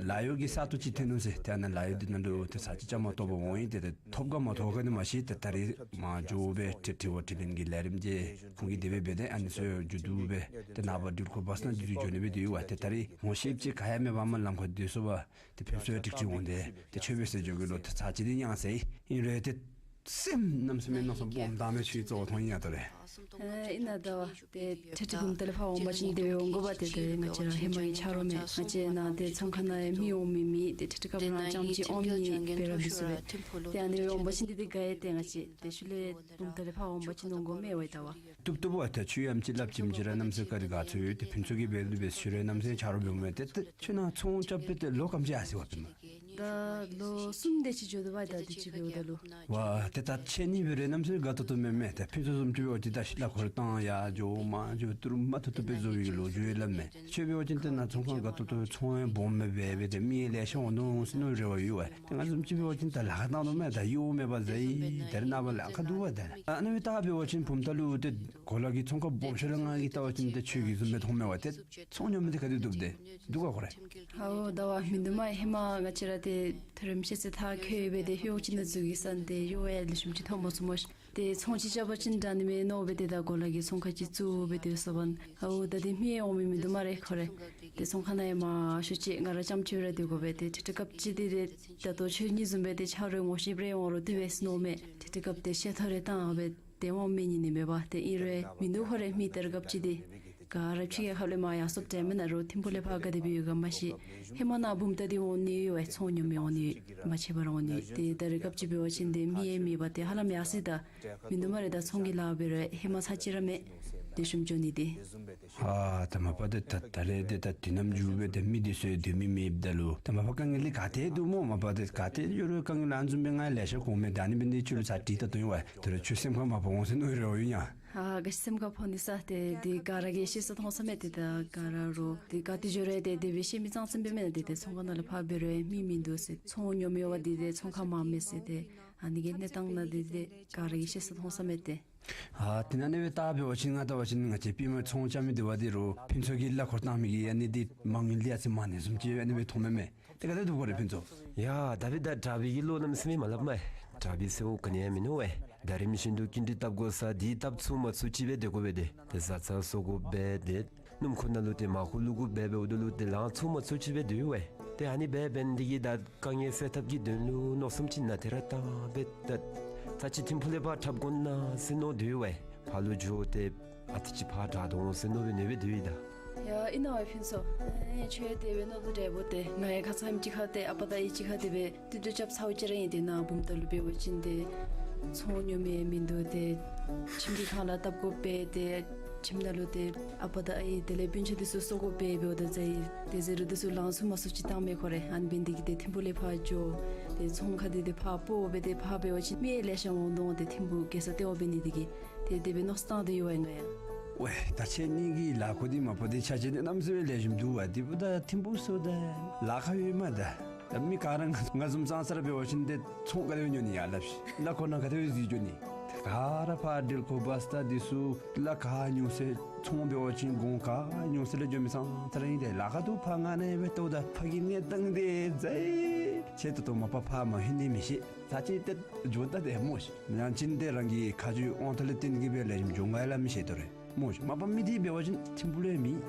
ལཱ་གཡོག་གི་ས་སྟོང་ཅིག་ཐོན་ནུག་ཟེར། ཏེ་ཨ་ནཱ་ལཱ་གཡོག་འདི་ནང་ལུ་ཏེ་ཚར་གཅིག་བཅའ་མར་གཏོགས་པར་འོང་ཡི། ཏེ་ཏེ་ཐོབ་ག་མ་ཐོབ་ག་ནི་མ་ཤེས། ཏེ་ད་རེས་མར་འགྱོ་སྦེ་དྲི་དྲི་བ་དྲིས་ལན་གྱི་ལས་རིམ་ཅིག་ཁོང་གིས་དེ་སྦེ་འབད་དེ་ཨ་ནི་ཚུ་མཇུག་བསྡུ་སྦེ་ཏེ་ནངས་པ་འགྲུལ་འཁོར་བཱས་ནང་འགྱོ་འགྱོ་ནི་སྦེ་འདུག་པ། ཏེ་ད་རེས་ངོ་ཤེསཔ་ཅིག་ག་ཡང་མེད་པར་མར་ལམ་ཁར་སྡོད་སོང་པ། ཏེ་ཕུན་ཚོགས་ཡང་ཀྲིག་ཀྲི་འོང་སྟེ་ཏེ་ཁྱོད་འབད་ཟེར་འགྱོ་གེ་ལོ། ཏེ་ཚར་གཅིག་འདི་ཡང་ཟེར་ཨིན་རུང་ཏེ་སེམས་གནམ་མེད་ས་མེད་མནོ་བསམ་སྦོམ་བཏང་མི་ཚུ་གི་གཙོ་བོ་མཐོང་ཡི་ཡ་ད་རེས། ཨེ་ཨིན་ན་ད་བ། ཏེ་ཁྲི་ཁྲི་བུམ་ཐང་ལས་ཕར་འོང་པ་ཅིན་དེ་སྦེ་འོང་དགོ་པ། ཏེ་ཏེ་ང་བཅས་ར་ཧེ་མ་གི་ཆ་རོགས་མས། ང་བཅས་ནཱ་ཏེ་ཚོང་ཁང་ནང་ཡང་མི་འོང་མི་མེད། ཏེ་ཁྲི་ཁྲི་རྐྱངམ་ཅིག་འོང་མི་སྦེ་ར་འདུག་ཟེར་བས། ཏེ་ཨ་ནི་སྦེ་འོང་པ་ཅིན་ཏེ་ཏེ་དགའ་ཡི། ཏེ་ང་བཅས་ཏེ་ཤུལ་ལས་བུམ་ཐང་ལས་ཕར་འོང་པ་ཅིན་འོང་དགོ་མས་ཝའི་ད་བ། བཏུབ་བཏུབ་པ། ད་ཁྱོད་ཡང་ཅིག་སླབ་ཅིག་མི་ཅིག་ར་གནམ་མེད་ས་མེད་བཀའ་དྲིན་དགའ་ཚོར་ཡོད། ཏེ་ཕུན་ཚོགས་ཀྱིས་འབད་དེ་འབད་ཞུ་རུང་གནམ་མེད་ས་མེད་ཆ་རོགས་འབདཝ་མས། ཏེ་ཏེ་ཁྱོད་ནཱ་ཚོང་རྐྱབ་སྦེ་ཏེ་ལོ་ག་དེམ་ཅིག་ཡར་སོང་བ་སྦེ་མས། ད་ལོ་གསུམ་དེ་ཅིག་འགྱོ་དོ་བ། ད་དེ་ཅིག་འབདཝ་ད་ལུ། ཝ་ཏེ་ད་ཁྱེད་གཉིས་འབད་རུང་གནམ་མེད་ས་མེད་དགའ་ཏོག་ཏོ་མས་མས། ད་ཕུན་ཚོགས་བཟུམ་ཅིག་འབད་བ་ཅིན་ད་ཤི་ལ་ཁོ་ར་བཏང་ཡར་འགྱོ་མར་འགྱོ་ཏི་རུ་མ་ཐུབ་ཐུབ་སྦེ་བཟོ་བའི་ལོ་རྒྱུས་ཡང་སླབ་མས། ཁྱོད་འབད་བ་ཅིན་ཏེ་ནཱ་ཚོང་ཁང་དགའ་ཏོག་ཏོ་ཚོང་ཡང་སྦོམ་སྦེ་འབད་སྦེ་ཏེ་མི་ཡང་ལེ་ཤ་འོང་འོང་ཟེར་མནོ་རེ་བ་ཡོད་པས། ཏེ་ང་བཟུམ་ཅིག་འབད་བ་ཅིན་ད་ལཱ་ཁག་བཏང་དོ་མས། ད་གཡོག་མེད་པར་ཟ་ཡི། ད་རེས་ནངས་པ་ལཱ་ཁག་འདུག་པ། ད་ཨ་ནི་སྦེ་བལྟ་འབད་བ་ཅིན་བུམ་ཐང་ལུ་ཏེ་གོ་ལ་གི་ཚོང་ཁང་སྦོམ་ཤོས་ར་ང་གིས་བལྟ་བ་ཅིན་ཏེ་ཁྱོད་ཀྱི་བཟུམ་སྦེ་མཐོང་མས་པ། ཏེ་ཚོང་ཉོ་མི་འདི་ག་དེ་བཏུབ་སྟེ་འདུག་ག་ཁོ་ར། ཨའོ་ད་བ་མིན་འདུག་མས། ཧེ་མ་ང་བཅས་ར་ཏེ་མཐོ་རིམ་ཤེས་ཚད་མཐར་འཁྱོལ་སྦེ་ཏེ་གཡོག་ཅིག་ནང་འཛུལ་གེ་ཟེར་ཏེ་གཡོག་ཡང་ལེགས་ཤོམ་ཅིག་ཐོབ་མ་ཚུགས་མས། ཏེ་ཚོང་ཅིག་རྐྱབ་པ་ཅིན་དྲག་ནི་མས་མནོ་སྦེ་ཏེ་ད་གོ་ལ་གི་ཚོང་ཁང་ཅིག་བཙུགས་སྦེ་ཏེ་སོང་པ་ན། ཨའོ་ད་ཏེ་མི་ཡང་འོང་མི་མིན་འདུག་སྨ་རེ་ཁོ་རེ། ཏེ་ཚོང་ཁང་ནང་ཡང་མང་ཤོས་ཅིག་ང་ར་རྐྱངམ་ཅིག་ར་སྡོད་དགོ་པས། ཏེ་ཏེ་སྐབས་ཅིག་འདི་ཏེ་ད་ལྟོ་ཁྱོད་གཉིས་བཟུམ་སྦེ་ཏེ་ཆ་རོགས་ངོ་ཤེསཔ་རེ་འོང་རུང་བཏུབ་པས་ཟེར་མནོཝ་མས། ཏེ་སྐབས་ཏེ་བཤད་ཐོ་རེ་བཏང་སྦེ་ཏེ་འོང་མི་ཉན་ནི་མས་པ། ཏེ་ཨིན་རུང་མིན་འདུག་ཁོ་རེ། མི་ཏེ་སྐབས་ཅིག་འདི་ག་ར་ཕྱི་རྒྱལ་ཁབ་ལས་མར་ཡར་སོངམ་འདྲས་མེན་ན་རུང་ཐིམ་ཕུག་ལས་ཕར་ག་དེ་སྦེ་ཡོད་ག་མ་ཤེས། ཧེ་མ་ནཱ་བུམ་ཐང་འདི་འོང་ནི་ཡོད་པས། ཚོང་ཉོ་མི་འོང་ནི་ཡོད། མ་ཆད་པར་འོང་ནི་ཡོད། ཏེ་ད་རེས་སྐབས་ཅིག་འབད་བ་ཅིན་ཏེ་མི་ཡང་མེད་པ། ཏེ་ཧ་ལམ་ཡར་སོ་ཡི། ད་མིན་འདུག་སྨ་རེ། ད་ཚོང་གི་ལཱ་འབད་རུང་ཧེ་མ་ཚར་གཅིག་ར་མས། ཏེ་ཤུལ་འགྱོ་ནི་འདི། ཨ་ད་མ་པ་ཏེ་ད་ད་རེས་ཏེ་ད་དུས་ནམ་འགྱུར་སྦེ་ཏེ་མི་འདི་ཚུ་སྡོད་མི་མེདཔ་ད་ལུ་ད་མ་པ་དཀའ་ངལ་འདི་ག་ཏེ་འདུག་སྨོ། མ་པ་ཏེ་ག་ཏེ་ཡོད་རུང་དཀའ་ངལ་ཨ་ནི་བཟུམ་སྦེ་ང་ལེ་ཤ་གོ་མས། ད་ཨ་ནི་འབད་ནི་འདི་ཁྱོད་ལུ་ཚར་དྲིས་བལྟ་དོ་ཡོད་པ། ད་རུང་ཁྱོད་སེམས་ཁར་མ་ཕོག་འོང་ཟེར་མནོ་རེ་བ་ཡོད་ཡ། ཨ་ག་ཅི་སེམས་ཁར་ཕོག་ནི་ས། ཏེ་འདི་ག་ར་གིས་ཤེས་ས་མཐོང་ས་མས། ཏེ་ད་ག་ར་རུང་ཏེ་ག་ཏེ་འགྱོ་རུང་ཏེ་དེ་སྦེ་ཤེས་མི་ཙང་ཙང་སྦེ་མེན་ན། ཏེ་ཏེ་ཚོང་ཁང་ནང་ལས་ཕར་འབད་རུང་མི་མིན་འདུག་ཟེར། ཚོང་ཉོ་མི་ཡོད་པ་འདི་ཏེ་ཚོང་ཁང་མང་མས་ཟེར། ཏེ་ཨ་ནི་གི་གནས་སྟངས་ནང་འདི་ཏེ་ག་ར་གིས་ཤེས་ས་མཐོང་ས་མས་ཏེ། ཨ་ཏེ་ཨ་ནི་སྦེ་བལྟ་འབད་བ་ཅིན་ང་བལྟ་བ་ཅིན་ང་བཅས་པདྨ་ཚོང་རྐྱབ་མི་འདི་བ་འདི་རུང་ཕུན་ཚོགས་ཀྱིས་གླ་འཁོར་བཏང་མི་གི་ཨ་ནི་འདི་མ་དངུལ་འདི་ཡར་སེང་མ་ནི་བཟུམ་ཅིག་ཨ་ནི་སྦེ་མཐོངམ་མས་མས། ཏེ་ག་དེ་འདུག་གོ་རེ་ཕུན་ཚོགས། ཡ་ད་འབདན་ད་དྲག་པའི་གི་བློ་གནམ་མེད་ས་མེད་མ་སླབ་མས། དྲག་པའི་ཟེར་བ་ག་ནི་ཡང་མིན་ནུག་པས། ཟླ་རིམ་བཞིན་དུ་ཀུན་ཏི་བཏབ་དགོ་ས་འདི་བཏབ་ཚུགས་མ་ཚུགས་ཅིག་སྦེ་སྡོད་དགོ་པས་ཏེ། ཏེ་བཟའ་ཚང་གསོ་དགོ་པས་ཏེ། སྣུམ་འཁོར་ནང་ལུ་ཏེ་མར་ཁུ་བླུག་དགོ་པས་འབདཝ་ད་ལུ་ཏེ་ལང་ཚུགས་མ་ཚུགས་ཅིག་སྦེ་སྡོད་པས། ཏེ་ཨ་ནི་སྦེ་འབད་ནི་འདི་གིས་ད་དཀའ་ངལ་སེལ་ཐབས་ཀྱི་དོན་ལུ་མནོ་བསམ་ཅིག་ནང་དེ་ར་བཏང་སྦེ་ད་ཚར་གཅིག་ཐིམ་ཕུག་ལས་ཕར་འཁྲབ་དགོ་ན་ཟེར་མནོ་སྡོད་པས། ཕར་ལུ་འགྱོ་སྟེ་ཨ་ཙི་ཅིག་ཕར་དྲག་དོ་འོང་ཟེར་མནོ་སྦེ་ནི་སྦེ་སྡོད་ཡི་ད། ཡ་ཨིན་ན་ཝའི་ཕུན་ཚོགས། ཨེ་ཁྱོད་དེ་སྦེ་མནོ་དོ་འདྲཝ་ཏེ་ང་ཡང་ཁ་ཙ་ཧེམ་ཅིག་ཁར་ཏེ་ཨ་པ་དང་ཨའི་གཅིག་ཁར་དེ་སྦེ་ཏེ་ཏེ་རྐྱབ་ཚརཝ་ཅིག་ར་ཨིན། ཏེ་ནཱ་བུམ་ཐང་ལུ་འབད་བ་ཅིན་ཏེ་ཚོང་ཉོ་མི་མིན་འདུག། ཏེ་ཁྱིམ་གྱི་ཁང་གླ་བཏབ་དགོ་པས། ཏེ་ཁྱིམ་ནང་ལུ་ཏེ་ཨ་པ་དང་ཨའི་དེ་ལས་སྤུན་ཆ་འདི་ཚུ་གསོ་དགོ་པས་འབདཝ་ད་ཟ་ཡི། ཏེ་ཟེར་རུང་འདི་ཚུ་ལང་ཚུགས་མ་ཚུགས་ཅིག་བཏངམ་མས་ཁོ་རེ། ཨ་ནི་འབད་ནི་འདི་གིས་ཏེ་ཐིམ་ཕུག་ལས་ཕར་འགྱོ། ཏེ་ཚོང་ཁང་འདི་ཏེ་ཕར་སྤོ་སྦེ་ཏེ་ཕར་འབད་བ་ཅིན་མི་ལེ་ཤ་འོང་དོ་འོང་། ཏེ་ཐིམ་ཕུག་རྒྱལ་ས་ལྟེ་བ་འབད་ནི་འདི་གིས་ཏེ་དེ་སྦེ་མནོ་བསམ་བཏང་སྟེ་ཡོད་པས་ང་ཡང་། ཝའི་ད་ཁྱེད་གཉིས་ཀྱི་ལཱ་ཁག་འདི་མ་པ་འདི་ཆ་ཅིག་འདི་གནམ་མེད་ས་མེད་ལེགས་ཤོམ་འདུག་པ། འདི་འབདཝ་ད་ཐིམ་ཕུག་ཟེརཝ་ད་ལཱ་ཁག་ཡོད་མས་ད། ད་མི་ག་ར་ང་ང་བཟུམ་ཙང་ཙ་ར་འབད་བ་ཅིན་ཏེ་ཚོང་ག་དེ་སྦེ་ཉོ་ནི་ཡར་སླབ་ཤིག། གླ་འཁོར་ནང་ག་དེ་སྦེ་འཛུལ་འགྱོ་ནི། ག་ར་ཕར་འགྲུལ་འཁོར་བཱས་ད་འདི་ཚུ་གླ་ག་ཉོ་ཟེར་ཚོང་འབད་བ་ཅིན་གོང་ག་ཉོ་ཟེར་ལས་འགྱོ་མི་ཙང་ཙ་ར་ཨིན། ཏེ་ལཱ་ཁག་འདུག། ཕར་ང་ནཱ་སྦེ་ལྟཝ་ད་ཕར་གྱི་གནས་སྟངས་འདི་ཟ་ཡི། ཁྱེད་ད་ལྟོ་མ་པ་ཕར་མ་ལྷོད་ནི་མི་ཤེས། ཚར་གཅིག་ཏེ་འགྱོ་ད་ཏེ་སྨོ་ཤིག། ནང་ཅིན་ཏེ་རང་གི་ཁ་རྗེ་དབང་ཐང་ལས་བརྟེན་གི་སྦེ་ལེགས་ཤོམ་འགྱོ་ག་ཡང་སླབ་མི་ཤེས་དོ་རེ་སྨོ་ཤིག། མ་པ་མི་འདི་འབད་བ་ཅིན་ཐིམ་ཕུག་ལུ་ཡང་མེད།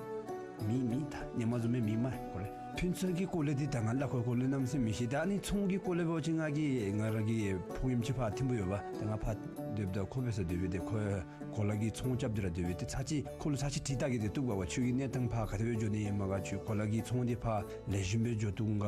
མེད་མེད་ད་ཧེ་མ་བཟུམ་སྦེ་མེད་མས་ཁོ་རེ། ཕུན་ཚོགས་ཀྱི་སྐོར་ལས་འདི་ད་ང་གླ་འཁོར་སྐོར་ལས་གནམ་མེད་ས་མེད་མི་ཤེས། ད་ཨ་ནི་ཚོང་གི་སྐོར་ལས་འབད་བ་ཅིན་ང་གི་ང་ར་གི་ཕོ་རྒནམ་ཅིག་ཕར་ཐིམ་ཕུག་ཡོད་པ། ད་ང་ཕར་སྡོདཔ་ད་ཁོ་འབད་སར་སྡོད་པས། ཏེ་ཁོ་གོ་ལ་གི་ཚོང་རྐྱབ་སྟེ་ར་སྡོད་པས། ཏེ་ཚར་གཅིག་ཁོ་ལུ་ཚར་གཅིག་དྲིས་བལྟ་གེ། ཏེ་བཏུབ་ག་བ་ཁྱོད་ཀྱི་གནས་སྟངས་ཕར་ག་དེ་སྦེ་འགྱོ་ནི་ཨིན་མས་ག། ཁྱོད་གོ་ལ་གི་ཚོང་འདི་ཕར་ལེགས་ཤོམ་སྦེ་འགྱོ་བཏུབ་ག།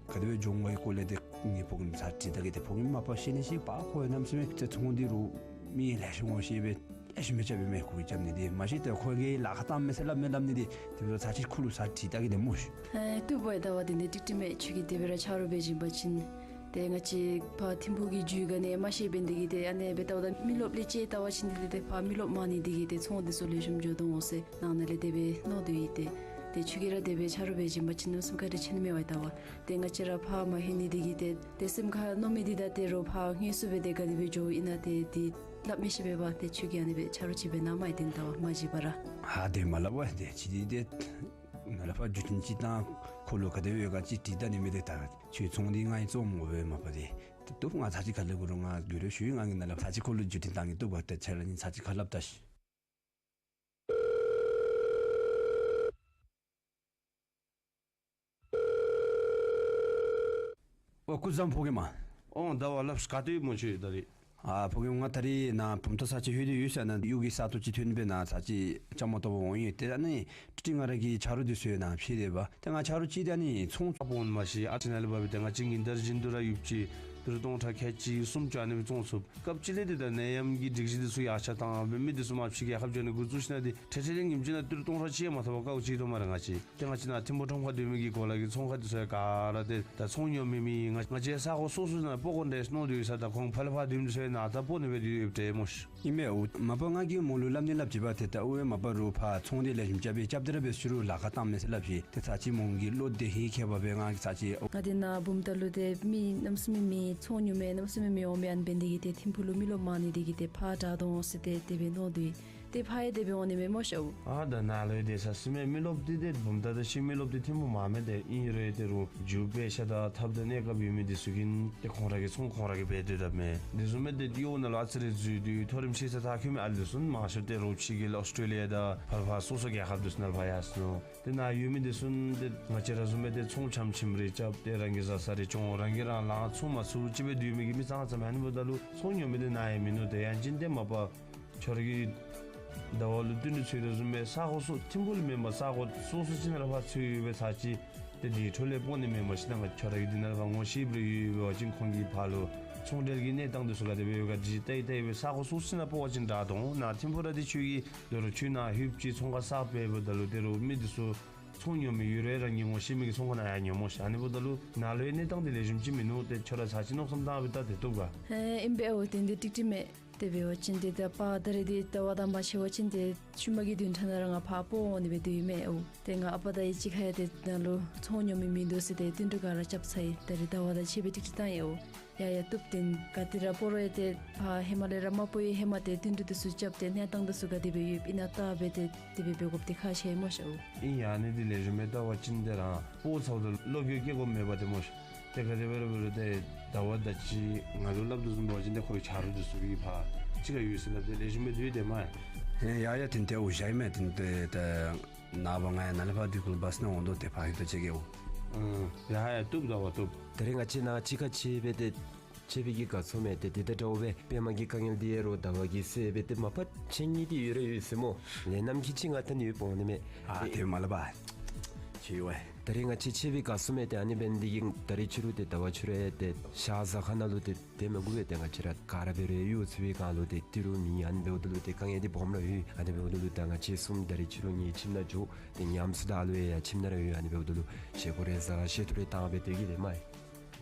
ག་དེ་སྦེ་འགྱོ་འོང་ག་གི་སྐོར་ལས་ཏེ་ངེའི་ཕོ་རྒནམ་ཚར་དྲིས་བལྟ་གེ། ཏེ་ཕོ་རྒནམ་མ་པ་ཤེས་ནི་ཤེས་པ། ཁོ་གནམ་མེད་ས་མེད་ཏེ་ཚོང་འདི་རུང་མི་ལེགས་ཤོམ་ངོ་ཤེས་སྦེ་ལེགས་ཤོམ་སྦེ་རྐྱབ་པས་མས། ཁོ་གིས་རྐྱབ་ནི་འདི་མ་གཞི་ཏེ་ཁོ་གིས་ལཱ་ཁག་གཏངམ་མས་ཟེར་སླབ་མས་སླབ་ནི་འདི། དེ་འབདཝ་ད་ཚར་གཅིག་ཁོ་ལུ་ཚར་དྲིས་བལྟ་གེ་ཏེ་སྨོ་ཤིག། ཨེ་བཏུབ་པས། ད་བ་འདི་ནི་ཀྲིག་ཀྲི་མས། ཁྱོད་ཀྱིས་དེ་སྦེ་ར་ཆ་རོགས་འབད་བྱིན་པ་ཅིན་ཏེ་ང་བཅས་ཕར་ཐིམ་ཕུག་གི་རྒྱུད་ག་ནི་མ་ཤེས་པས། འདི་གིས་ཏེ་ཨ་ནི་སྦེ་ལྟཝ་ད་མི་རློབས་ལས་ཅིག་བལྟ་བ་ཅིན་འདི་ཏེ་ཕར་མི་རློབས་མང་ནི་འདི་གིས་ཏེ་ཚོང་འདི་ཚུ་ལེགས་ཤོམ་འགྱོ་དོ་འོང་ཟེར་ནང་ན་ལས་དེ་སྦེ་མནོ་སྡོད་ཡི། ཏེ་ ཏེ་ཁྱོད་ཀྱིས་ར་དེ་སྦེ་ཆ་རོགས་འབད་བྱིན་པ་ཅིན་གནམ་མེད་ས་མེད་བཀའ་དྲིན་ཆེ་ནི་མས་ཝའི་ད་ཝ། ཏེ་ང་བཅས་ར་ཕར་མ་ལྷོད་ནི་འདི་གིས་ཏེ་ཏེ་སེམས་ཁར་མནོ་མི་འདི་དང་ཏེ་རོགས་ཕར་དངོས་སུ་སྦེ་ཏེ་ག་དེ་སྦེ་འགྱོཝ་ཨིན་ན་ཏེ་འདི་སླབ་མི་ཤེས་པས་པ། ཏེ་ཁྱོད་ཀྱིས་ཨ་ནི་སྦེ་ཆ་རོགས་ཅིག་འབད་གནང་མ་ཡི། ཏེ་ད་ཝ་མ་མཇལ་བར་ར། ཨ་དེ་མ་སླབ་པ། ཏེ་ཅིག་འདི་ཏེ་ནཱ་ལས་ཕར་བརྒྱུད་འཕྲིན་ཅིག་བཏང་། ཁོ་ལུ་ག་དེ་སྦེ་ཡོད་ག་ཅིག་དྲིས་ད་ནི་མི་དེ་ད་ཁྱོད་ཚོང་འདི་ང་ཡང་བཙོང་མི་དགོ་པས་མ་པ་ཏེ། ཏེ་བཏུབ། ང་ཚར་ཅིག་ཁ་ལས་གུ་རུ་ང་གུ་རུ་ཞུ་ཡི། ང་གིས་ནཱ་ལས་ཕར་ཚར་ཅིག་ཁོ་ལུ་བརྒྱུད་འཕྲིན་བཏང་གེ། བཏུབ་པ། ཏེ་ཁྱོད་ར་ནི་ཚར་ཅིག་ཁ་སླབ་ད་ཤིག། ཨོ་སྐུ་གཟུགས་བཟང་ཕོ་རྒནམ། ཨོ་ད་ཝ་སླབ་ཤིག། ག་ཏེ་ཡོད་སྨོ་ཁྱོད་ད་རིས། ཨ་ཕོ་རྒནམ་ང་ད་རིས་ནཱ་བུམ་ཐང་ས་ཆ་ལྷོད་དེ་ཡོད་ཟེར། ནཱ་གཡུས་ཀྱི་ས་སྟོང་ཅིག་ཐོན་སྦེ་ནཱ་ཚར་ཅིག་བཅའ་མར་གཏོགས་འོང་ཡི། ཏེ་ཨ་ནི་ཏིག་ཏིག་ང་ར་གི་ཆ་རོགས་འདི་ཚུ་ནཱ་ཕྱད་དེ་པ། ཏེ་ང་ཆ་རོགས་ཅིག་ཏེ་ཨ་ནི་ཚོང་ཚབ་འོང་མ་ཤེས། ཨ་ཙི་ནཱ་ལས་འབད་བའི་ཏེ་ང་བཅས་ཉིན་ལྟར་བཞིན་དུ་ར་ཡོདཔ་ཅིག་ཏི་རུ་སྟོང་ཕྲག་ཁལ་གཅིག་གསུམ་ཅིག་ཨ་ནི་སྦེ་བཙོང་ཚུགས། སྐབས་ཅིག་ལས་ཏེ་ད་ནད་ཡམས་ཀྱི་སྒྲིག་གཞི་འདི་ཚུ་ཡར་ཆ་བཏང་སྦེ་མི་འདི་ཚུ་མར་ཕྱི་རྒྱལ་ཁབ་འགྱོ་ནི་འགོ་བཙུགས་ཞིནམ་ཏེ་ཁྲེ་ཁྲེ་ལས་ཉིནམ་གཅིག་ནང་ཏི་རུ་སྟོང་ཕྲག་གཅིག་མ་ཐོབ་པར་དཀའཝ་སྤྱད་དོ་སྨ་རེ་ང་བཅས། ཏེ་ང་བཅས་ནཱ་ཐིམ་ཕུག་ཁྲོམ་ཁར་སྡོད་མི་གི་གོ་ལ་གི་ཚོང་ཁང་འདི་ཚུ་ཡང་ག་ར་ཏེ་ད་ཚོང་ཉོ་མི་མེད། ང་ང་བཅས་ས་གོ་སོ་སོ་ནང་སྤོ་དགོ་འདྲས་མནོ་སྡོད་ས། ད་ཁོང་ཕར་ལས་ཕར་སྡོད་མི་ཚུ་ཡང་ནཱ་ད་སྤོ་ནི་སྦེ་སྡོད་ཡོདཔ་འདྲས་སྨོ་ཤ། ཨིན་མས། ཨོ་མ་པ་ང་གིས་མོ་ལུ་སླབ་ནི་སླབ་ཅི་པ། ཏེ་ད་ཨོ་ཝའི་མ་པ་རོགས་ཕར་ཚོང་འདི་ལེགས་ཤོམ་རྐྱབ་སྦེ་རྐྱབ་སྟེ་ར་སྦེ་ཕྱི་རུ་ལཱ་ཁག་བཏང་མས་ཟེར་སླབ་ཅི། ཏེ་ཚར་ཅིག་མོ་གི་བློ་བདེ་ཧིང་ཁེ་བ་སྦེ་ང་གིས་ཚར་ཅིག། ང་འདི་ནཱ་བུམ་ཐང་ལུ་ཏེ་མི་གནམ་མེད་ས་མེད་མི་ཚོང་ཉོ་མི་གནམ་མེད་ས་མེད་མི་འོང་མི་ཨ་ནི་འབད་ནི་འདི་གིས་ཏེ་ཐིམ་ཕུག་ལུ་མི་རློབས་མང་ནི་འདི་གིས་ཏེ་ཕར་དྲག་དོ་འོང་ཟེར་ཏེ་དེ་སྦེ་མནོ་སྡོད་ཡི། ཏེ་ཕར་ཡང་དེ་སྦེ་འོང་ནི་མས་སྨོ་ཤ། ཨ་ད་ནཱ་ལུ་ཡང་དེ་ས་སི་མེ་མི་རློབས་འདི་ཏེ་བུམ་ཐང་དང་ཤིང་མི་རློབས་འདི་ཐིམ་ཕུག་མ་མས། ཏེ་ཨིན་རུང་ཏེ་རུང་རྒྱུ་དཔེ་ཤ་དང་ཐབས་དང་གནས་སྐབས་ཡོད་མི་འདི་ཚུ་གིས་ཏེ་ཁོང་ར་གི་ཚོང་ཁོང་ར་གིས་འབད་སྡོད་དོ་མས། དེ་བཟུམ་སྦེ་ཏེ་གཡོག་ནང་ལུ་ཨ་ཙི་རེ་འཛུལ་དེ་མཐོ་རིམ་ཤེས་ཚད་མཐར་འཁྱོལ་མི་ཨ་ལུ་འདི་ཚུ་མང་ཤོས་ཏེ་རོགས་ཕྱི་རྒྱལ་ཨོསི་ཊྲེ་ལི་ཡ་དང་ཕར་ཕར་སོ་སོ་རྒྱལ་ཁབ་འདི་ཚུ་ནང་ཕར་ཡར་སོང་ནུག། ཏེ་ནཱ་ཡོད་མི་འདི་ཚུ་ཏེ་ང་བཅས་ར་བཟུམ་སྦེ་ཏེ་ཚོང་ཆམ་ཆིམ་རེ་རྐྱབ་སྟེ་རང་གི་བཟའ་ཚང་རེ་སྐྱོང་། རང་གིས་རང་ལང་ཚུགས་མ་ཚུགས་ཅིག་སྦེ་སྡོད་མི་གི་མི་ཙང་ཙང་མས། ཨ་ནི་འབདཝ་ད་ལུ་ཚོང་ཉོ་མི་འདི་ནཱ་ཡང་མིན་ནུག། ཏེ་ཡང་ཅིན་ཏེ་མ་པ་ཁྱོད་ར་གི་ཟླ་བ་ལུ་བསྟུན་གྲོས་ཚུ་ཡོད་དོ་བཟུམ་སྦེ་ས་གོ་སོ་ཐིམ་ཕུག་ལུ་མེན་པར་ས་གོ་སོ་སོ་ཅིག་ནང་ལུ་ཕར་ཚུད་སྦེ་ཚར་ཅིག་ཏེ་དེ་འཕྲོ་ལས་སྤོ་ནི་མེན་པར་ཞིནམ་ང་ཁྱོད་ར་གི་འདི་ནང་ལུ་ཕར་ངོ་ཤེསཔ་རེ་ཡོད་པ་ཅིན་ཁོང་གི་ཕར་ལུ་ཚོང་འབྲེལ་གྱི་གནས་སྟངས་འདི་ཚུ་ག་དེ་སྦེ་ཡོད་ག་འདི་བལྟ་ཡི་བལྟ་ཡི་སྦེ་ས་གོ་སོ་སོ་ཅིག་ནང་སྤོ་བ་ཅིན་དྲག་དོ་འོང་། ནཱ་ཐིམ་ཕུག་ར་འདི་ཁྱོད་ཀྱིས་དོ་རུང་ཁྱོད་ནཱ་ལྷོདཔ་ཅིག་ཚོང་ཁང་གསརཔ་འབདཝ་ད་ལུ་ཏེ་རོགས་མི་འདི་ཚུ་ཚོང་ཉོ་མི་ཡོད་རུང་རང་གི་ངོ་ཤེས་མི་གི་ཚོང་ཁང་ནང་ཡར་ཉོ་སྨོ་ཤ། ཨ་ནི་འབདཝ་ད་ལུ་ནཱ་ལུ་ཡང་གནས་སྟངས་འདི་ལེགས་ཤོམ་ཅིག་མིན་ནུག། ཏེ་ཁྱོད་ར་ཚར་ཅིག་མནོ་བསམ་བཏང་སྦེ་བལྟ་སྟེ་བཏུབ་ག། ཨེ་ཨིན་པས་ཨོ། དེ་འདི་ཏིག་ཏིག་མས། དེ་འབད་བ་ཅིན་ཏེ་ད་པ་ད་རེས་འདི་ཟླ་བ་དང་མ་ཕྱད་པ་ཅིན་ཏེ་ཤུལ་མ་གི་བདུན་ཕྲག་ནང་ར་ང་ཕར་སྤོ་འོང་ནི་སྦེ་སྡོད་ཡི་མས་ཨོ། ཏེ་ང་ཨ་པ་དང་ཡི་གཅིག་ཁར་ཡང་ཏེ་ནཱ་ལུ་ཚོང་ཉོ་མི་མིན་འདུག་ཟེར་ཏེ་བསྟུན་གྲོས་ག་ར་རྐྱབ་ཚར་ཡི། ད་རེས་ཟླ་བ་དང་ཕྱད་པའི་ཏིག་ཏིག་བཏང་ཡི་ཨོ། ཡ་ཡ་བཏུབ། ཏེ་ག་ཏེ་ར་སྤོ་རུང་ཡང་ཏེ་ཕར་ཧེ་མ་ལས་ར་མ་སྤོ་བའི་ཧེ་མ་ཏེ་བསྟུན་གྲོས་འདི་ཚུ་རྐྱབ་སྟེ་གནས་སྟངས་འདི་ཚུ་ག་དེ་སྦེ་ཡོདཔ་ཨིན་ན་བལྟ་སྦེ་ཏེ་དེ་སྦེ་འབད་དགོཔ་འདི་ཁག་ཆེ་སྨོ་ཤ་ཨོ། ཨིན་ཡ། ཨ་ནི་འདི་ལེགས་ཤོམ་སྦེ་བལྟ་བ་ཅིན་ཏེ་རང་སྤོ་ཚརཝ་ད་བློ་འགྱོད་སྐྱེ་དགོཔ་མེད་པ་ཏེ་སྨོ་ཤ། ཏེ་ག་དེ་སྦེ་ར་འབད་རུང་ཏེ་ཟླ་བ་ད་ཅི་ང་ལུ་སླབ་དོ་བཟུམ་འབད་བ་ཅིན་ཏེ་ཁོ་གི་ཆ་རོགས་འདི་ཚུ་གིས་ཕར་ཅིག་ཁར་ཡོད་ཟེར་སླབ་སྟེ་ལེགས་ཤོམ་སྦེ་སྡོད་དེས་མས། ཡ་ཡ་ཡ། ཏེ་ཏེ་འོ་བཞག་ཨིན་མས། ཏེ་ཏེ་ཏེ་ནངས་པ་ང་ཡང་ནཱ་ལས་ཕར་སྡོད་གུ་ལུ་བཱསི་ནང་འོང་དོ། ཏེ་ཕར་ལྷོད་དོ་ཅིག་གེ་འོ། ཨང་། ཡ་ཡ་བཏུབ། ཟླ་བ་བཏུབ། ད་རེས་ང་བཅས་ནཱ་གཅིག་ཁར་ཕྱད་སྦེ་ཏེ་ཕྱད་པའི་གི་དགའ་ཚོར་མས། ཏེ་དེ་དང་འདྲཝ་སྦེ་པདྨ་གི་དཀའ་ངལ་འདི་ཡང་རོགས་ཟླ་བ་གིས་སེལ་སྦེ་ཏེ་མ་པ་ཕྱད་ནི་འདི་ཡོད་ར་ཡོད་ཟེར་སྨོ། ལས་རྣམ་འགྱུར་ཅིག་ང་ད་ནི་ཡོདཔ་འོང་ནི་མས། ཨ་ཏེ་དེ་མ་སླབ་པ་ཅིག་ཡོད་ཝའི། ད་རེས་ང་བཅས་ཕྱད་པའི་དགའ་ཚོར་མས། ཏེ་ཨ་ནི་འབད་ནི་འདི་གིས་ད་རེས་ཕྱི་རུ་ཏེ་ཟླ་བ་ཕྱི་རུ་ཡང་ཏེ་ཤར་གཟའ་ཁང་ནང་ལུ་ཏེ་ཏེ་མི་དགོ་པས། ཏེ་ང་བཅས་ར་ག་ར་འབད་རུང་གཡོག་ཚུ་བའི་སྒང་ལུ་ཏེ་ཏི་རུ་མེད། ཨ་ནི་འབདཝ་ད་ལུ་ཏེ་དཀའ་ངལ་འདི་སྦོམ་ར་ཡོད། ཨ་ནི་འབདཝ་ད་ལུ་ད་ང་བཅས་གསུམ་ད་རེས་ཕྱི་རུ་ངེའི་ཁྱིམ་ནང་འགྱོ། ཏེ་ཉམས་སུ་ད་ཨ་ལོ་ཡང་ཁྱིམ་ནང་ར་ཡོད། ཨ་ནི་འབདཝ་ད་ལུ་བཞེས་སྒོ་རེ་བཟའ་བཞེས་ཐུག་རེ་བཏང་སྦེ་སྡོད་གེ་ཏེ་མས།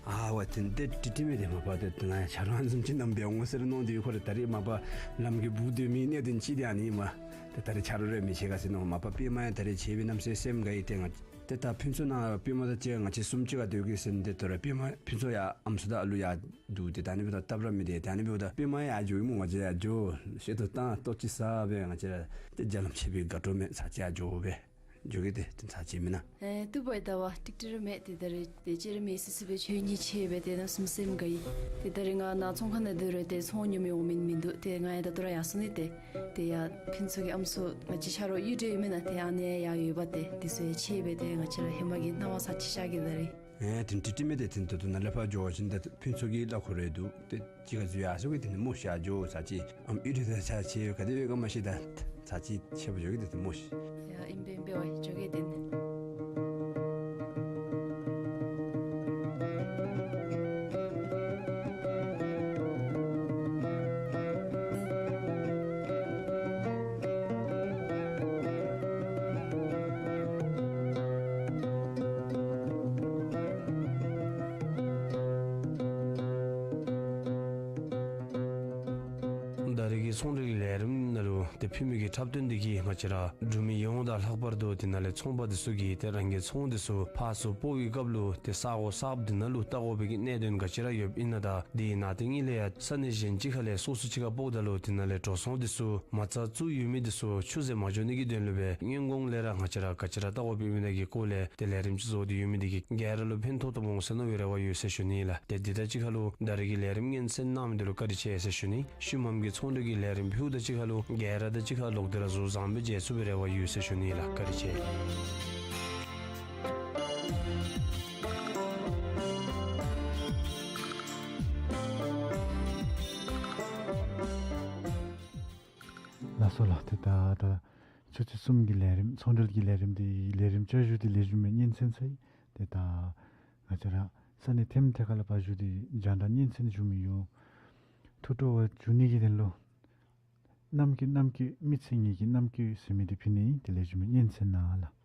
ཨ་ཝའི་ཏེ་འདི་ཏིག་ཏིག་མས། ཏེ་མ་པ་ཏེ་ཏེ་ང་ཡང་ཆ་རོགས་ཨ་ནི་བཟུམ་ཅིག་ནམ་འབད་འོང་ཟེར་མནོ་སྟེ་ཁོ་ར་ད་རེས་མ་པ་ལམ་གྱི་སྦུག་སྡོད་མི་གནད་དོན་ཅིག་འདི་ཨ་ནི་མས། ཏེ་ད་རེས་ཆ་རོགས་རེ་མི་ཕྱད་ག་ཟེར་མནོ། མ་པ་པདྨ་ཡང་ད་རེས་ཕྱད་པའི་གནམ་མེད་ས་མེད་སེམས་དགའ་ཡི། ཏེ་ང་ཏེ་ད་ཕུན་ཚོགས་ནང་པདྨ་དང་གཅིག་ཁར་ང་བཅས་གསུམ་གཅིག་ཁར་སྡོད་གེ་ཟེར་ནི་འདི་ད་རུང་པདྨ་ཕུན་ཚོགས་ཡང་ཨམ་སྲུ་དང་ཨ་ལུ་ཡང་འདུག། ཏེ་ད་ཨ་ནི་འབདཝ་ད་སྟབས་ར་མི་བདེ། ད་ཨ་ནི་འབདཝ་ད་པདྨ་ཡང་འགྱོཝ་ཨིན་སྨོ། ང་བཅས་ཡང་འགྱོ། བཞེས་ཏོག་བཏང་ལྟོ་ཅིག་བཟའ་སྦེ་ང་བཅས་ར་ཏེ་རྒྱ་ལམ་ཕྱད་པའི་དགའ་སྤྲོ་མས། ཚར་ཅིག་ཡར་འགྱོ་སྦེ་འགྱོ་གེ། ཏེ་ཏེ་ཚར་ཅིག་མེན་ན། ཨེ་བཏུབ་པས། ཟླ་བ་ཏིག་ཏིག་ར་མས། ཏེ་ད་རེས་ཏེ་ཅི་ར་མེད་སི་སི་སྦེ་ཁྱོད་གཉིས་ཕྱད་སྦེ་ཏེ་གནམ་མེད་ས་མེད་སེམས་དགའ་ཡི། ཏེ་ད་རེས་ང་ནཱ་ཚོང་ཁང་ནང་སྡོད་རུང་ཏེ་ཚོང་ཉོ་མི་འོང་མི་མིན་འདུག། ཏེ་ང་ཡང་ད་ལྟོ་ར་ཡར་སོང་ནི། ཏེ་ཏེ་ཡར་ཕུན་ཚོགས་ཀྱི་ཨམ་སྲུ་ང་བཅས་ཆ་རོགས་གཡུས་འདྲེ་ཡོད་མེན་ན། ཏེ་ཨ་ནི་ཡང་ཡོད་པ། ཏེ་འདི་ཚུ་ཡང་ཕྱད་སྦེ་ཏེ་ང་བཅས་ར་ཧེ་མ་གི་སྣང་བ་ཚར་ཅིག་ཤར་གེ་ད་རེས། ཨེ་ཏེ་ཏིག་ཏིག་མས། ཏེ་ཏེ་ད་ལྟོ་ནཱ་ལས་ཕར་འགྱོ་བ་ཅིན་ད་ཕུན་ཚོགས་ཀྱི་གླ་འཁོར་རེ་འདུག། ཏེ་གཅིག་ཁར་འཛུལ་ཡར་སོང་གེ། ཏེ་ནི་མོ་ཤ་འགྱོ་ཚར་ཅིག་ཨམ་གཡུས་འདྲེ་དང་ཆ་ཕྱད་ག་དེ་སྦེ་ག་མ་ཤེས། ད་ཚར་ཅིག་ཕྱད་པར་འགྱོ་གེ། ཏེ་ཏེ་མོ་ཤ། ཡ་ཨིན་པས་ཨིན་པས། ཝའི་འགྱོ་གེ་ཏེ་ནི། ད་རེས་ཀྱི་ཚོང་འབྲེལ་གྱི་ལས་རིམ་ནང་ལུ་ ཏེ་ཕུལ་མི་གི་འཁྲབ་སྟོན་འདི་གིས་ང་བཅས་ར་འབྲུག་མི་ཡོངས་དང་ལྷག་པར་དུ་དེ་ནང་ལས་ཚོང་པ་འདི་ཚུ་གིས་ཏེ་རང་གི་ཚོང་འདི་ཚུ་ཕར་ཚུར་སྤོ་བའི་སྐབས་ལུ་ཏེ་ས་གོ་གསརཔ་འདི་ནང་ལུ་བལྟ་དགོ་པའི་གི་གནད་དོན་ག་ཅི་ར་ཡོདཔ་ཨིན་ན་དང་དེ་ནང་ཏེ་ངེས་ལས་ཡང་ས་གནས་གཞན་ཅིག་ཁ་ལས་སོ་སོ་ཅིག་ཁར་སྤོཝ་ད་ལུ་དེ་ནང་ལས་འགྲོ་སོང་འདི་ཚུ་མ་རྩ་བཙུགས་ཡོད་མི་འདི་ཚུ་ཆུད་ཟོས་མ་འགྱོ་ནི་གི་དོན་ལུ་སྦེ་སྔོན་གོང་ལས་ར་ང་བཅས་ར་ག་ཅི་ར་བལྟ་དགོཔ་ཨིན་ན་གི་སྐོར་ལས་ཏེ་ལས་རིམ་ཅིག་བཟོ་སྟེ་ཡོད་མི་འདི་གིས་ག་ར་ལུ་ཕན་ཐོགས་ཏོག་ཏོ་འོང་ཟེར་མནོ་བའི་རེ་བ་ཡོད་ཟེར་ཞུ་ནི་ལགས། ཏེ་འདི་དང་གཅིག་ཁར་ལུ་ད་རེས་ཀྱི་ལས་རིམ་སྙན་གསན་གནང་མི་འདི་ལུ་བཀའ་དྲིན་ཆེ་ཟེར་ཞུ་ནི། ཤུལ་མམ་གྱི་ཚོང་འབྲེལ་གྱི་ལས་རིམ་ཕུལཝ་ད་གཅིག་ཁར་ལུ་ག་ར་དང་གཅིག་ཁར་ལོག་སྟེ་ར་གཟུགས་བཟང་པོ་མཇལ་ཚུགས་པའི་རེ་བ་ཡོད་ཟེར་ཞུ་ནི་ལགས། བཀའ་དྲིན་ཆེ། ལགས་སོ་ལགས། ཏེ་ད་ད་ཆུ་ཚོད་གསུམ་གྱི་ལས་རིམ་ཚོང་འབྲེལ་གྱི་ལས་རིམ་འདི་ལས་རིམ་བསྐྱར་ཞུ་འདི་ལེགས་ཤོམ་སྦེ་སྙན་གསན་ཚར་ཡི། ཏེ་ད་ང་བཅས་ར་ས་གནས་ཐེམ་ཐེ་ཁ་ལས་ཕར་བཞུགས་ཏེ་རྒྱང་བསྒྲགས་སྙན་གསན་ཞུ་མི་ཡོད། ཐུགས་སྤྲོ་བ་འཇུག་ནི་གི་དོན་ལུ་ནམ་སྐྱིད་ནམ་སྐྱིད་མི་ཚེ་ངེད་ཀྱི་ནམ་སྐྱིད་ཟེར་མི་འདི་ཕུལ་ནི་ཨིན། དེ་ལེགས་ཤོམ་སྦེ་སྙན་གསན་གནང་ལགས།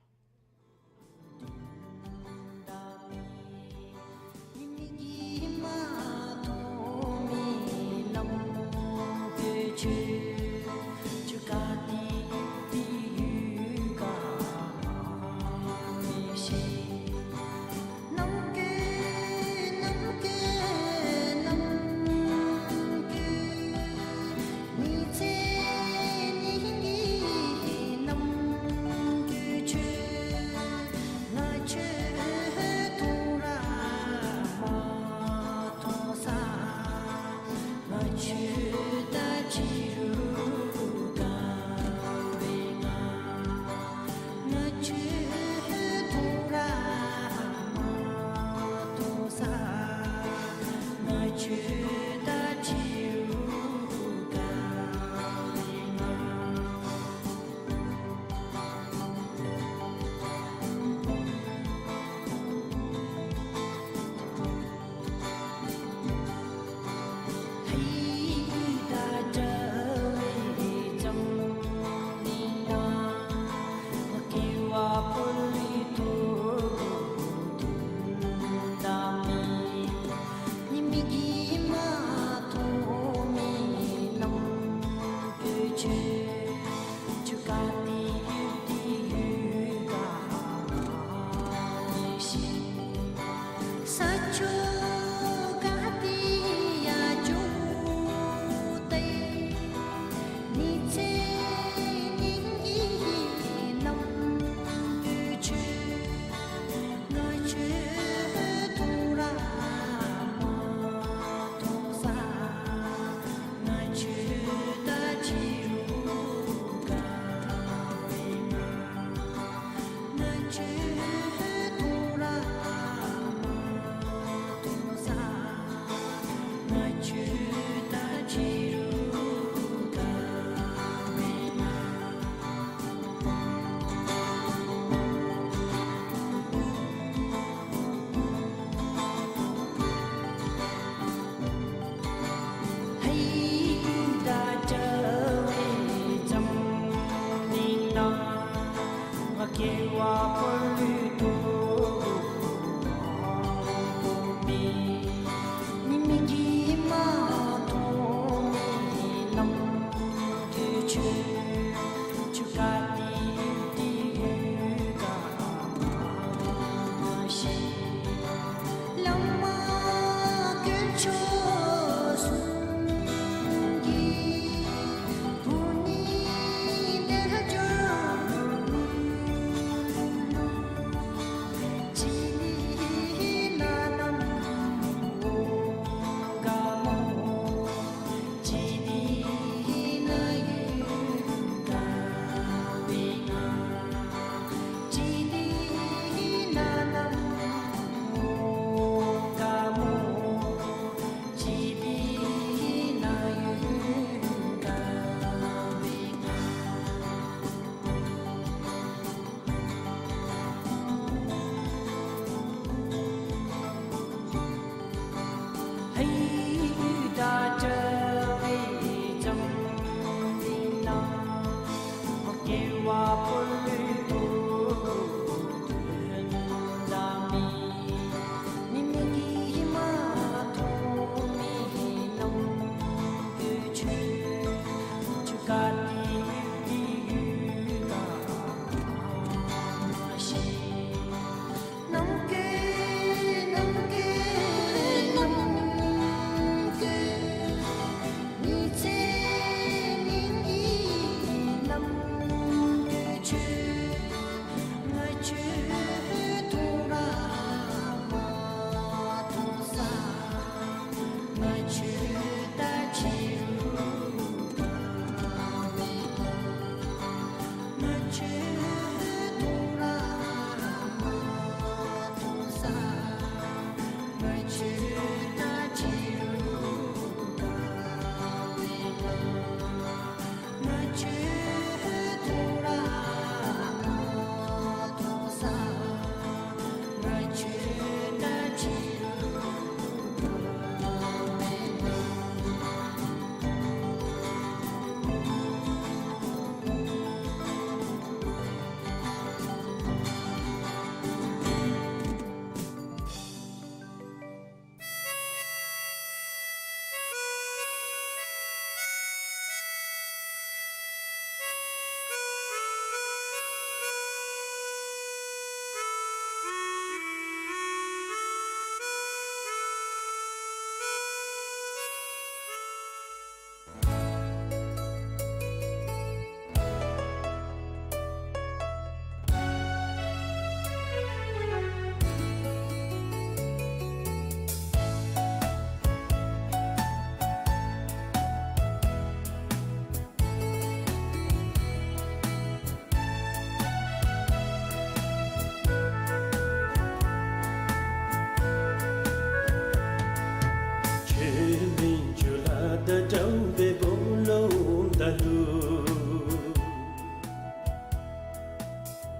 ཁྱོད་མི་འགྱུར་ལྷ་དང་འདྲ་བའི་སྦོམ་ལོ་འོངམ་ད་ལུ།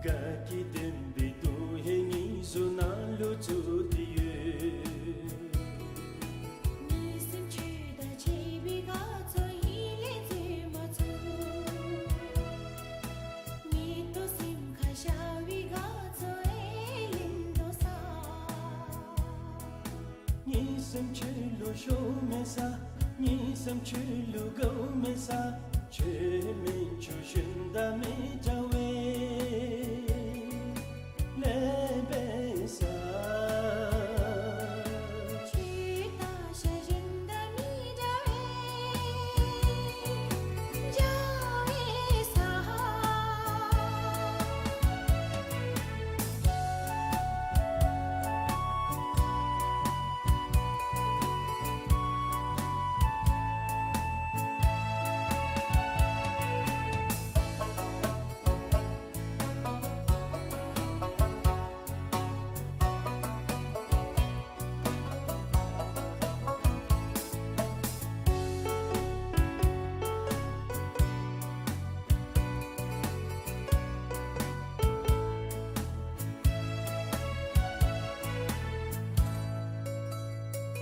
དགའ་སྐྱིད་ལྡན་པའི་དུང་ཧེ་ངེའི་གཟུགས་ནང་ལུ་བཙུགས་ཏེ་ཡོད། ངེའི་སེམས་ཁྱོད་དང་འཕྱད་པའི་དགའ་ཚོར་ཡིད་ལས་བརྗེད་མ་ཚུགས། ངེའི་ལྟོ་སེམས་ཁར་ཤར་བའི་དགའ་ཚོར་ཡལ་ལེན་དོ་ས། ངེའི་སེམས་ཁྱོད་ལུ་ཤོར་མེད་ས། ངེའི་སེམས་ཁྱོད་ལུ་དགའཝ་མེད་ས། ཁྱོད་མེན་ཁྱོད་གཞན་དང་མི་འདྲ་བའི་ལེགས་པའི་ས། ཁྱོད་ལྟ་ས་གཞན་དང་མི་འདྲ་བའི་འཇའ་བའི་ས།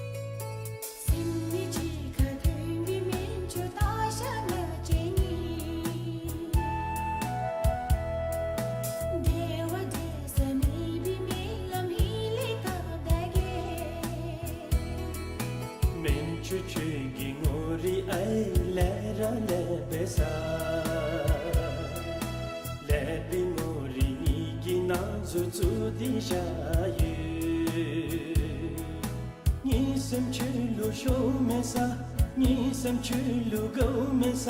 སེམས་ནི་གཅིག་ཁར་མཐུན་པའི་སྨན་མཆོག་ལྟ་ས་ཉག་གཅིག་ཉིད། འབྲལ་བ་འབྲལ་ས་མེད་པའི་སྨོན་ལམ་ཧིང་ལས་བཏབ་ད་གེ། སྨན་མཆོག་ཁྱོད་ཀྱི་ངོ་རིས་ཨའི་ལས་ར་ལེགས་པའི་ས། ལེགས་པའི་ངོ་རིས་ངེའི་ནང་གཟུགས་བཙུགས་ཏེ་བཞག་ཡོད། ངེའི་སེམས་ཁྱོད་ལུ་ཤོར་མེད་ས། ངེའི་སེམས་ཁྱོད་ལུ་དགའཝ་མེད་ས།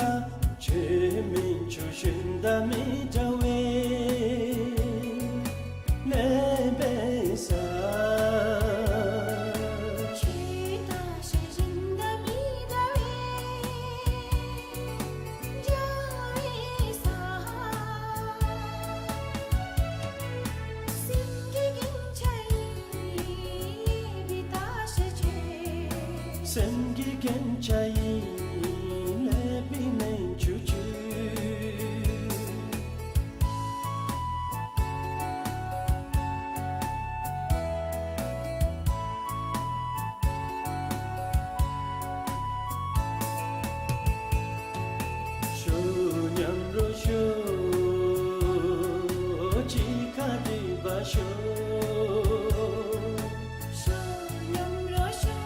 ཁྱོད་མེན་ཁྱོད་གཞན་དང་མི་འདྲ་བའི་ལེགས་པའི་ས། ཁྱོད་ལྟ་ས་གཞན་དང་མི་འདྲ་བའི་འཇའ་བའི་ས། སེམས་ཀྱི་རྒྱན་ཆ་ཡིས་ལེགས་པའི་ལྟ་ས་ཁྱོད། སེམས་ཀྱི་རྒྱན་ཆ་ཡིས་ལེགས་པའི་སྨན་མཆོག་ཁྱོད། ཤོག་མཉམ་རོ་ཤོག། གཅིག་ཁར་སྡོད་པར་ཤོག། ཤོག་མཉམ་རོ་ཤོག།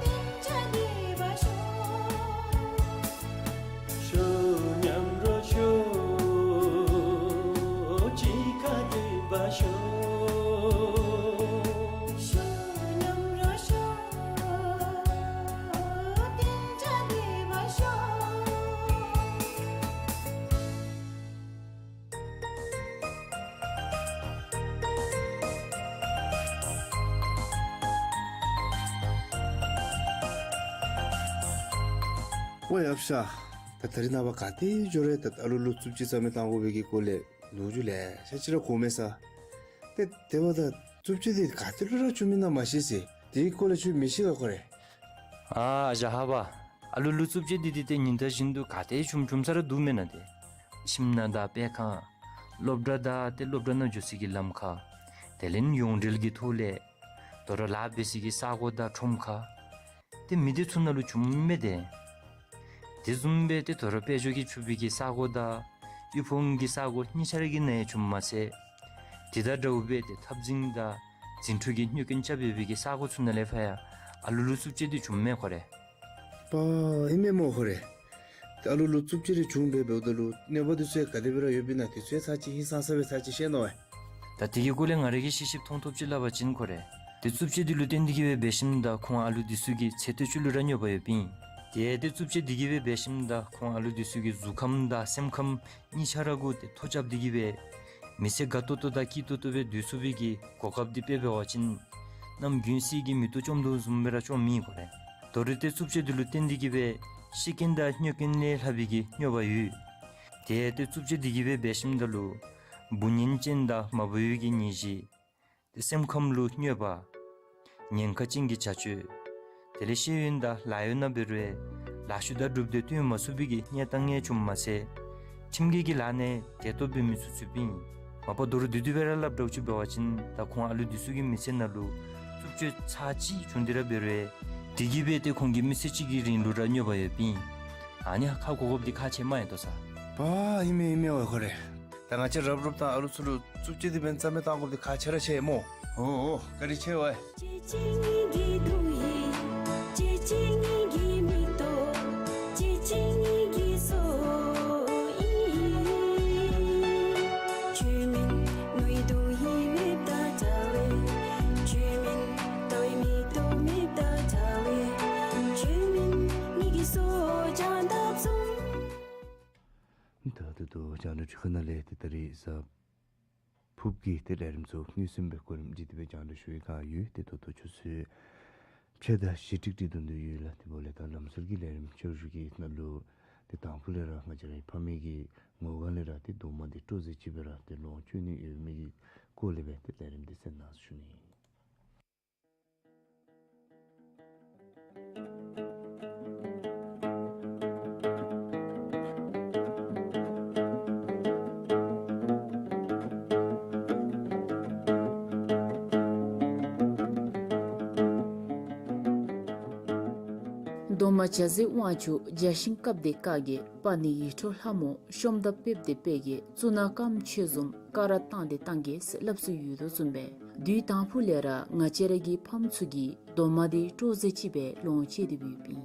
གཏན་ཆགས་སྡོད་པར་ཤོག། ཤོག་མཉམ་རོ་ཤོག། གཅིག་ཁར་སྡོད་པར་ཤོག། ཤོག་མཉམ་རོ་ཤོག། གཏན་ཆགས་སྡོད་པར་ཤོག། ཝའེ་ཨཔ་ཤ། ད་ད་རིས་ནངས་པ་ག་ཏེ་འགྱོ་རུང་ད་ཨ་ལུ་ལུ་རྩུབ་སྤྱོད་རྩ་མེད་བཏང་དགོ་པའི་གི་སྐོར་ལས་ལོ་རྒྱུས་ལེ་ཤ་ཅིག་ར་གོ་མས་ས། ཏེ་དེ་འབདཝ་ད་རྩུབ་སྤྱོད་འདི་ག་ཏེ་ལུ་ར་བྱུང་མི་ཨིན་ན་མ་ཤེས་ཟེར། དེའི་སྐོར་ལས་ཁྱོད་མི་ཤེས་ག་ཁོ་རེ། ཨ་ཨ་ཞང་ཧ་པ། ཨ་ལུ་ལུ་རྩུབ་སྤྱོད་འདི་འདི་ཏེ་ཉིན་ལྟར་བཞིན་དུ་ག་ཏེ་བྱུང་བྱུང་ས་ར་འདུག་མེན་ན། ཏེ་ཁྱིམ་ནང་དང་སྤེལ་ཁང་སློབ་གྲྭ་དང་ཏེ་སློབ་གྲྭ་ནང་འགྱོ་སའི་གི་ལམ་ཁར། དེ་ལས་ཡོངས་འབྲེལ་གྱི་ཐོག་ལས་དོ་རུང་ལཱ་འབད་སའི་གི་ས་གོ་དང་ཁྲོམ་ཁར། ཏེ་མི་སྡེ་ཚུ་ནང་ལུ་བྱུངམ་མས་ཏེ། དེ་བཟུམ་སྦེ་ཏེ་དོ་རུང་དཔལ་འབྱོར་གྱིས་ཕྱུག་པའི་གི་ས་གོ་དང་དབུལ་ཕོངས་ཀྱི་ས་གོ་གཉིས་ཆ་ར་གི་ནང་ཡང་བྱུངམ་མ་ཚད། དེ་དང་འདྲཝ་སྦེ་ཏེ་འཐབ་འཛིང་དང་འཛིང་འཁྲུག་གི་གནོད་རྐྱེན་རྐྱབ་ཡོད་པའི་གི་ས་གོ་ཚུ་ནང་ལས་ཕར་ཡང་ཨ་ལུ་ལུ་རྩུབ་སྤྱོད་འདི་བྱུངམ་མས་ཁོ་རེ། པ་ཨིན་མས་སྨོ་ཁོ་རེ། ཏེ་ཨ་ལུ་ལུ་རྩུབ་སྤྱོད་འདི་བྱུངམ་སྦེ་འབདཝ་ད་ལུ་གནོད་པ་འདི་ཚུ་ཡང་ག་དེ་སྦེ་ར་ཡོདཔ་ཨིན་ན་འདི་ཚུ་ཡང་ཚར་ཅིག་ཧིང་སངས་ས་སྦེ་ཚར་ཅིག་བཤད་གནང་ཝའི། ད་དེ་གི་སྐོར་ལས་ང་ར་གིས་ཤེས་ཤེསཔ་མཐོང་ཐོབ་ཅིག་སླབ་པ་ཅིན་ཁོ་རེ། ཏེ་རྩུབ་སྤྱོད་འདི་ལུ་བརྟེན་ཏེ་གིས་སྦེ་འབད་ཞིནམ་ད་ཁོང་ཨ་ལུ་འདི་ཚུ་གི་ཚེ་སྟོད་ཅིག་ལུ་ར་གནོད་པ་ཡོདཔ་ཨིན། ཏེ་ཏེ་རྩུབ་སྤྱོད་འདི་གིས་སྦེ་འབད་ཞིནམ་ད་ཁོང་ཨ་ལུ་འདི་ཚུ་གི་གཟུགས་ཁམས་དང་སེམས་ཁམས་གཉིས་ཆ་ར་གུ་ཏེ་ཐོ་རྐྱབ་སྟེ་གིས་སྦེ་མི་ཚེ་དགའ་ཏོག་ཏོ་དང་སྐྱིད་ཏོག་ཏོ་སྦེ་སྡོད་ཚུགས་པའི་གི་གོ་སྐབས་འདི་དཔེ་འབད་བ་ཅིན་གནམ་དགུན་གསེར་གྱི་མེ་ཏོག་བཅོམ་དོ་བཟུམ་སྦེ་ར་བཅོམ་མི་ཁོ་རེ། དོ་རུང་ཏེ་རྩུབ་སྤྱོད་འདི་ལུ་བརྟེན་ཏེ་གིས་སྦེ་ཤི་རྐྱེན་དང་གནོད་རྐྱེན་ལས་ལྷག་པའི་གི་གནོད་པ་ཡོད། ཏེ་ཏེ་རྩུབ་སྤྱོད་འདི་གིས་སྦེ་འབད་ཞིནམ་ད་ལུ་བུ་གཉེན་ཅན་དང་མ་བུ་ཡོད་ཀྱི་ནད་གཞི། ཏེ་སེམས་ཁམས་ལུ་གནོད་པ། ཉེན་ཁ་ཅན་གྱི་བྱ་སྤྱོད། དེ་ལས་ཤེས་ཡོན་དང་ལཱ་གཡོག་ནང་འབད་རུང་ལཱ་ཤུལ་དང་གྲུབ་སྟེ་བཏོན་མ་ཚུགས་པའི་གི་གནས་སྟངས་ཡང་བྱུངམ་མ་ཚད་ཁྱིམ་གྱི་གི་ལཱ་ནང་དེ་ཏོག་སྦེ་མི་ཚུགས་ཚུགསཔ་ཨིན། མ་པ་མདོར་བསྡུས་ཏེ་སྦེ་ར་སླབ་འདྲཝ་ཅིག་འབད་བ་ཅིན་ད་ཁོང་ཨ་ལུ་འདི་ཚུ་གི་མི་ཚེ་ནང་ལུ་རྩུབ་སྤྱོད་ཚར་ཅིག་བྱུང་སྟེ་ར་འབད་རུང་དེ་གིས་སྦེ་ཏེ་ཁོང་གི་མི་ཚེ་གཅིག་གི་རིང་ལུ་ར་གནོད་པ་ཡོདཔ་ཨིན། ཨ་ནི་ཁ་གོ་དགོཔ་འདི་ཁག་ཆེ་མས་ཡ་ཏོ་ས། པ་ཨིན་མས་ཨིན་མས་ཝའི་ཁོ་རེ། ད་ང་བཅས་རབ་རོབ་དང་ཨ་ལུ་ཚུ་ལུ་རྩུབ་སྤྱོད་འདི་འབད་རྩ་མེད་བཏང་དགོཔ་འདི་ཁག་ཆེ་ར་ཆེ་སྨོ། ཨོ་ཨོ་བཀའ་དྲིན་ཆེ་ཝའི། ད་ད་ལྟོ་རྒྱང་བསྒྲགས་ཁང་ནང་ལས་ཏེ་ད་རིས་གཟའ་ཕུརཔ་གི་ཏེ་ལས་རིམ་ཚུ་དངོས་སུ་སྦེ་གོ་རིམ་བསྒྲིགས་ཏེ་སྦེ་རྒྱང་བསྒྲགས་ཞུ་བའི་བསྒང་ཡོད། ཏེ་ད་ལྟོ་ཆུ་ཚོད་ཕྱེད་དང་བཞི་ཀྲིག་ཀྲི་དོན་དུ་ཡོད་ལགས། དེ་འབདཝ་ལས་ད་ལམ་སྲོལ་གྱི་ལས་རིམ་ཆོས་རུ་གི་ནང་ལུ་ཏེ་དང་ཕུ་ལས་ར་ང་བཅས་རའི་ཕ་མེས་ཀྱི་ངོ་ག་ལས་ར་ཏེ་རྡོག་མ་འདི་སྤྲོ་རྩེ་ཅིག་སྦེ་ར་ཏེ་ལོངས་སྤྱོད་ནི་ཡོད་མི་གི་སྐོར་ལས་སྦེ་ཏེ་ལས་རིམ་འདི་གསན་གནང་ཞུ་ནི། རྡོག་མ་བྱ་ཟེ་དབང་ཕྱུག་བྱ་ཤིང་སྐབས་དེ་བཀའ་བརྒྱད། པ་ཎི་ཡིད་འཕྲོག་ལྷ་མོ་ཤོམ་དང་སྤེབས་དེ་སྤེ་རྒྱལ། གཙུག་ན་རྐངམ་ཆོས་འཛོམས་ཀ་ར་བཏང་དེ་བཏང་གེ་ཟེར་སླབ་སྲོལ་ཡོད་དོ་བཟུམ་སྦེ་དུས་དང་ཕུ་ལས་ར་ང་བཅས་ར་གི་ཕམ་ཚུ་གིས་རྡོག་མ་འདི་སྤྲོ་རྩེ་ཅིག་སྦེ་ལོངས་སྤྱོད་དེ་སྦེ་ཡོདཔ་ཨིན།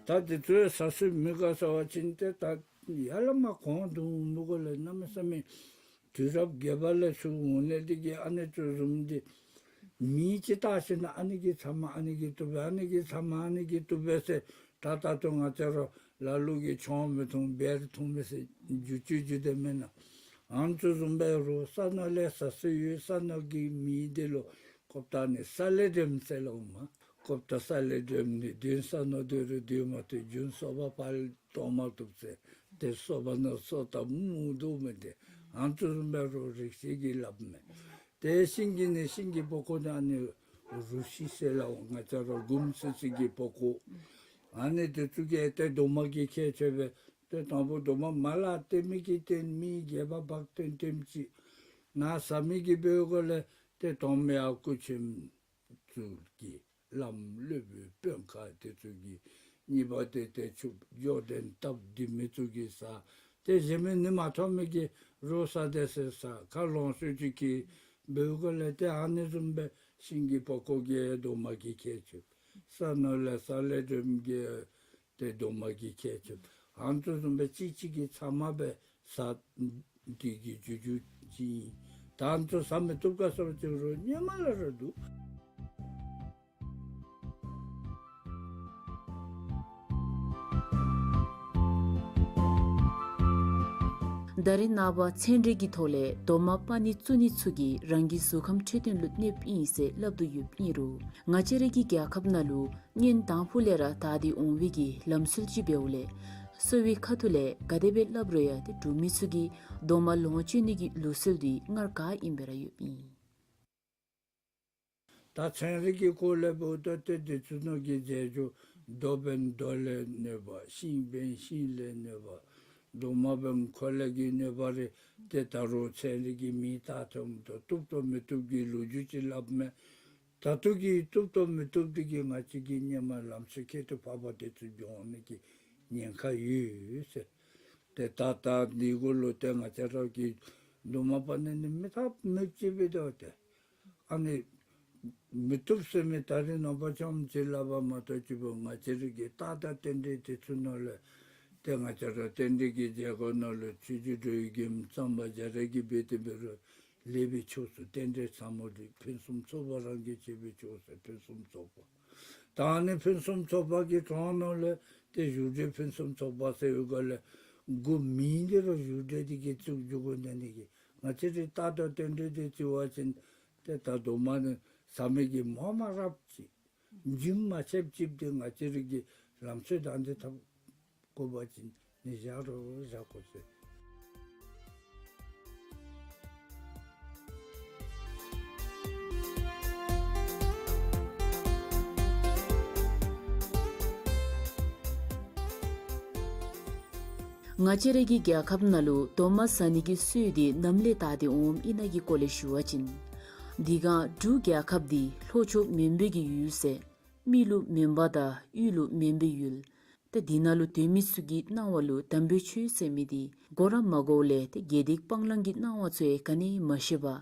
ད་དེ་ཚུ་ཟ་སྲོལ་མེད་ག་ཟེར་བ་ཅིན་ཏེ་ད་ཡར་ལས་མར་གོང་དུ་འོང་མི་གོ་ལས་གནམ་མེད་ས་མེད་དུས་རབས་བརྒྱད་པ་ལས་ཚུར་འོང་ནི་དེ་གིས་ཨ་ནི་ཚུ་བཟུམ་འདི་མི་ཅིག་བལྟ་ཞིན་ན་ཨ་ནི་གི་ཚབ་མ་ཨ་ནི་གིས་བཏུབ་པས། ཨ་ནི་གི་ཚབ་མ་ཨ་ནི་གིས་བཏུབ་པས་ཟེར་ད་ད་ལྟོ་ང་བཅས་ར་ལ་ལུ་གིས་ཆང་མི་འཐུང་བིར་འཐུང་མི་ཟེར་རྒྱུག་རྒྱུག་རྒྱུག་དེ་མེན་ན། ཨ་ནི་ཚུ་བཟུམ་སྦེ་རོགས་ས་ནང་ལས་ཟ་སྲོལ་ཡོད། ས་ནང་གི་མི་དེ་ལུ་ཁོ་བལྟ་ནི་ས་ལེ་སྒྲོམ་ཟེར་སླབ་མས། ཁོ་བལྟ་ས་ལེ་སྒྲོམ་ནི་བདུན་ས་ནང་སྡོད་རུང་སྡོད་མ་བཏུབ། རྒྱུན་སོ་པ་ཕར་གཏོང་མ་བཏུབ་ཟེར་ཏེ་སོ་པ་ནང་སོ་བཏབ་མི་འདུག་མི་འདི་ཨ་ནི་ཚུ་བཟུམ་སྦེ་རོགས་རིགས་ཤིག་གིས་སླབ་མས། ཏེ་ཤིང་གི་ནི་ཤིང་གི་པགས་ཀོ་ནི་ཨ་ནི་རུ་ཤི་ཟེར་སླབ་འོང་། ང་བཅས་ར་གུམ་སི་སི་གི་པགས་ཀོ། ཨ་ནི་དེ་ཚུ་གིས་ཏེ་རྡོག་མ་གིས་ཁྱེར་ཆི་སྦེ་ཏེ་དང་ཕུ་རྡོག་མ་མར་ལས་བཏོན་མི་གིས་བཏོན་མི་རྒྱབ་ཕར་འབག་བཏོན་བཏོནམ་ཅིག་ནཱ་ཟ་མི་གིས་འབདཝ་ག་ལས་ཏེ་དོང་མི་ཨ་སྐུ་ཆེན་ཚུ་གིས་བླམ་སློབ་དཔོན་དཔོན་ཁག་དེ་ཚུ་གིས་གཉིས་པ་དེ་ཏེ་ཕྱུགཔོ་འགྱོ་དོན་སྟབས་བདེ་མི་ཚུ་གིས་ཟ། ཏེ་གཞན་མི་ནི་མ་ཐོབ་མི་གིས་རོགས་ཟ་དེས་ཟེར་ཟ། ཁ་ལོངས་སྤྱོད་ཅིག་གིས་འབདཝ་ག་ལས་ཏེ་ཨ་ནི་བཟུམ་སྦེ་ཤིང་གི་པགས་ཀོ་གིས་རྡོག་མ་གིས་ཁྱེར་ཆི། ས་ནང་ལས་ས་ལེ་སྒྲོམ་གྱིས་ཏེ་རྡོག་མ་གིས་ཁྱེར་ཆི། ཨ་ནི་ཚུ་བཟུམ་སྦེ་གཅིག་གཅིག་གི་ཚབ་མ་སྦེ་ཟ་སྟེ་གི་རྒྱུག་རྒྱུག་ཅིག་ཨིན། ད་ཨ་ནི་ཚུ་ཟ་མི་བཏུབ་ག་ཟེར་བ་ཅིན་རོགས་སྔོན་མ་ལས་ར་འདུག། ད་རེས་ནངས་པ་ཚན་རིག་གི་ཐོག་ལས་རྡོག་མ་པ་ཎི་བཙུགས་ནི་ཚུ་གིས་རང་གི་གཟུགས་ཁམས་འཕྲོད་བསྟེན་ལུ་གནོདཔ་ཨིན་ཟེར་སླབ་དོ་ཡོདཔ་ཨིན་རུང་ང་བཅས་ར་གི་རྒྱལ་ཁབ་ནང་ལུ་སྔོན་དང་ཕུ་ལས་ར་དར་ཏེ་འོང་བའི་གི་ལམ་སྲོལ་ཅིག་འབདཝ་ལས་ གསོ་བའི་ཁ་ཐུག་ལས་ག་དེ་སྦེ་སླབ་རུང་ཡང་ཏེ་འབྲུག་མི་ཚུ་གིས་རྡོག་མ་ལོངས་སྤྱོད་ནི་གི་ལུགས་སྲོལ་འདི་སྔར་ག་ཨིནམ་སྦེ་ར་ཡོདཔ་ཨིན། ད་ཚན་རིག་གི་སྐོར་ལས་འབདཝ་ད་ཏེ་དེ་ཚུ་ནང་གི་རྫས་སྦྱོར་རྡོ་འབདན་རྡོ་ལས་གནོད་པ། ཤིང་འབདན་ཤིང་ལས་གནོད་པ། རྡོག་མ་འབདན་ཁོ་ལས་ཀྱི་གནོད་པ་རེ་ཏེ་ད་རུང་ཚན་རིག་གི་མིང་བཏགས་ཐོནམ་ད་བཏུབ་དང་མི་བཏུབ་ཀྱི་ལོ་རྒྱུས་ཅིག་སླབ་མས། ད་ལྟོ་གི་བཏུབ་དང་མི་བཏུབ་འདི་གིས་ང་བཅས་ཀྱི་སྔོན་མ་ལམ་སྲོལ་ཁྱད་དུ་འཕགས་པ་དེ་ཚུ་སྦྱོང་ནི་གི་ཉེན་ཁ་ཡོད་ཟེར། ཏེ་ད་ད་འདི་གུ་ལུ་ཏེ་ང་བཅས་ར་གིས་རྡོག་མ་སྤར་ནི་ནི་མི་ཐབས་མེདཔ་ཅིག་སྦེ་འདུག་ཏེ། ཨ་ནི་མི་བཏུབ་ཟེར་མི་ད་རེས་ནངས་པ་ཙམ་ཅིག་སླབ་པ་མ་གཏོགས་ཅིག་འབད་ང་བཅས་ར་གི་རྟགས་དང་རྟེན་འབྲེལ་དེ་ཚུ་ནང་ལས་ཏེ་ང་བཅས་ར་རྟེན་འབྲེལ་གྱི་རྒྱལ་ཁབ་ནང་ལུ་ཆོས་རྗེ་འགྲོ་བའི་མགོན་གཙང་པ་རྒྱ་རས་ཀྱིས་འབད་དེ་འབད་རུང་ལེགས་པའི་ཕྱོགས་སུ་རྟེན་འབྲེལ་ཚ་མོ་འདི་ཕུན་སུམ་ཚོགས་པ་རང་གིས་བྱས་པའི་ཕྱོགས་སུ་ཕུན་སུམ་ཚོགས་པ། ད་ཨ་ནི་ཕུན་སུམ་ཚོགས་པ་གི་གྲངས་ནང་ལས་ཏེ་བཞུགས་གྲལ་ཕུན་སུམ་ཚོགས་པ་ཟེར་ཡོད་ག་ལས་འགོ་མིང་འདི་ར་བཞུགས་གྲལ་འདི་གིས་བཙུགས་འགྱོ་དགོ་ནི་འདི་གིས་ང་བཅས་རའི་རྟགས་དང་རྟེན་འབྲེལ་འདི་བརྩི་བ་ཅིན་ཏེ་ད་རྡོག་མ་ནི་ཟ་མི་གིས་མོ་མ་རབས་ཅིག་རྒྱུན་མ་ཆདཔ་ཅིག་འདི་ང་བཅས་ར་གི་ལམ་སྲོལ་དང་འདི་འཐབ་དགོ་པ་ཅིན་ནི་བཞག་རུང་བཞག་དགོ་ཟེར། ང་བཅས་ར་གི་རྒྱལ་ཁབ་ནང་ལུ་རྡོག་མ་ཟ་ནི་གི་སྲོལ་འདི་ནམ་ལས་དར་ཏེ་འོངམ་ཨིན་ན་གི་སྐོར་ལས་ཞུ་བ་ཅིན། དེ་སྒང་འབྲུག་རྒྱལ་ཁབ་འདི་ལྷོ་ཕྱོགས་མོན་པའི་གི་ཡུལ་ཟེར། མི་ལུ་མོན་པ་དང་ཡུལ་ལུ་མོན་པའི་ཡུལ། ཏེ་དེ་ནང་ལུ་སྡོད་མི་ཚུ་གི་སྣང་བ་ལུ་དམ་པའི་ཆོས་ཟེར་མི་འདི་དགོ་ར་མ་དགོ་ལས་ཏེ་དགེ་སྡིག་སྤང་བླང་གི་སྣང་བ་ཚུ་ཡང་ག་ནི་མ་ཤེས་པར་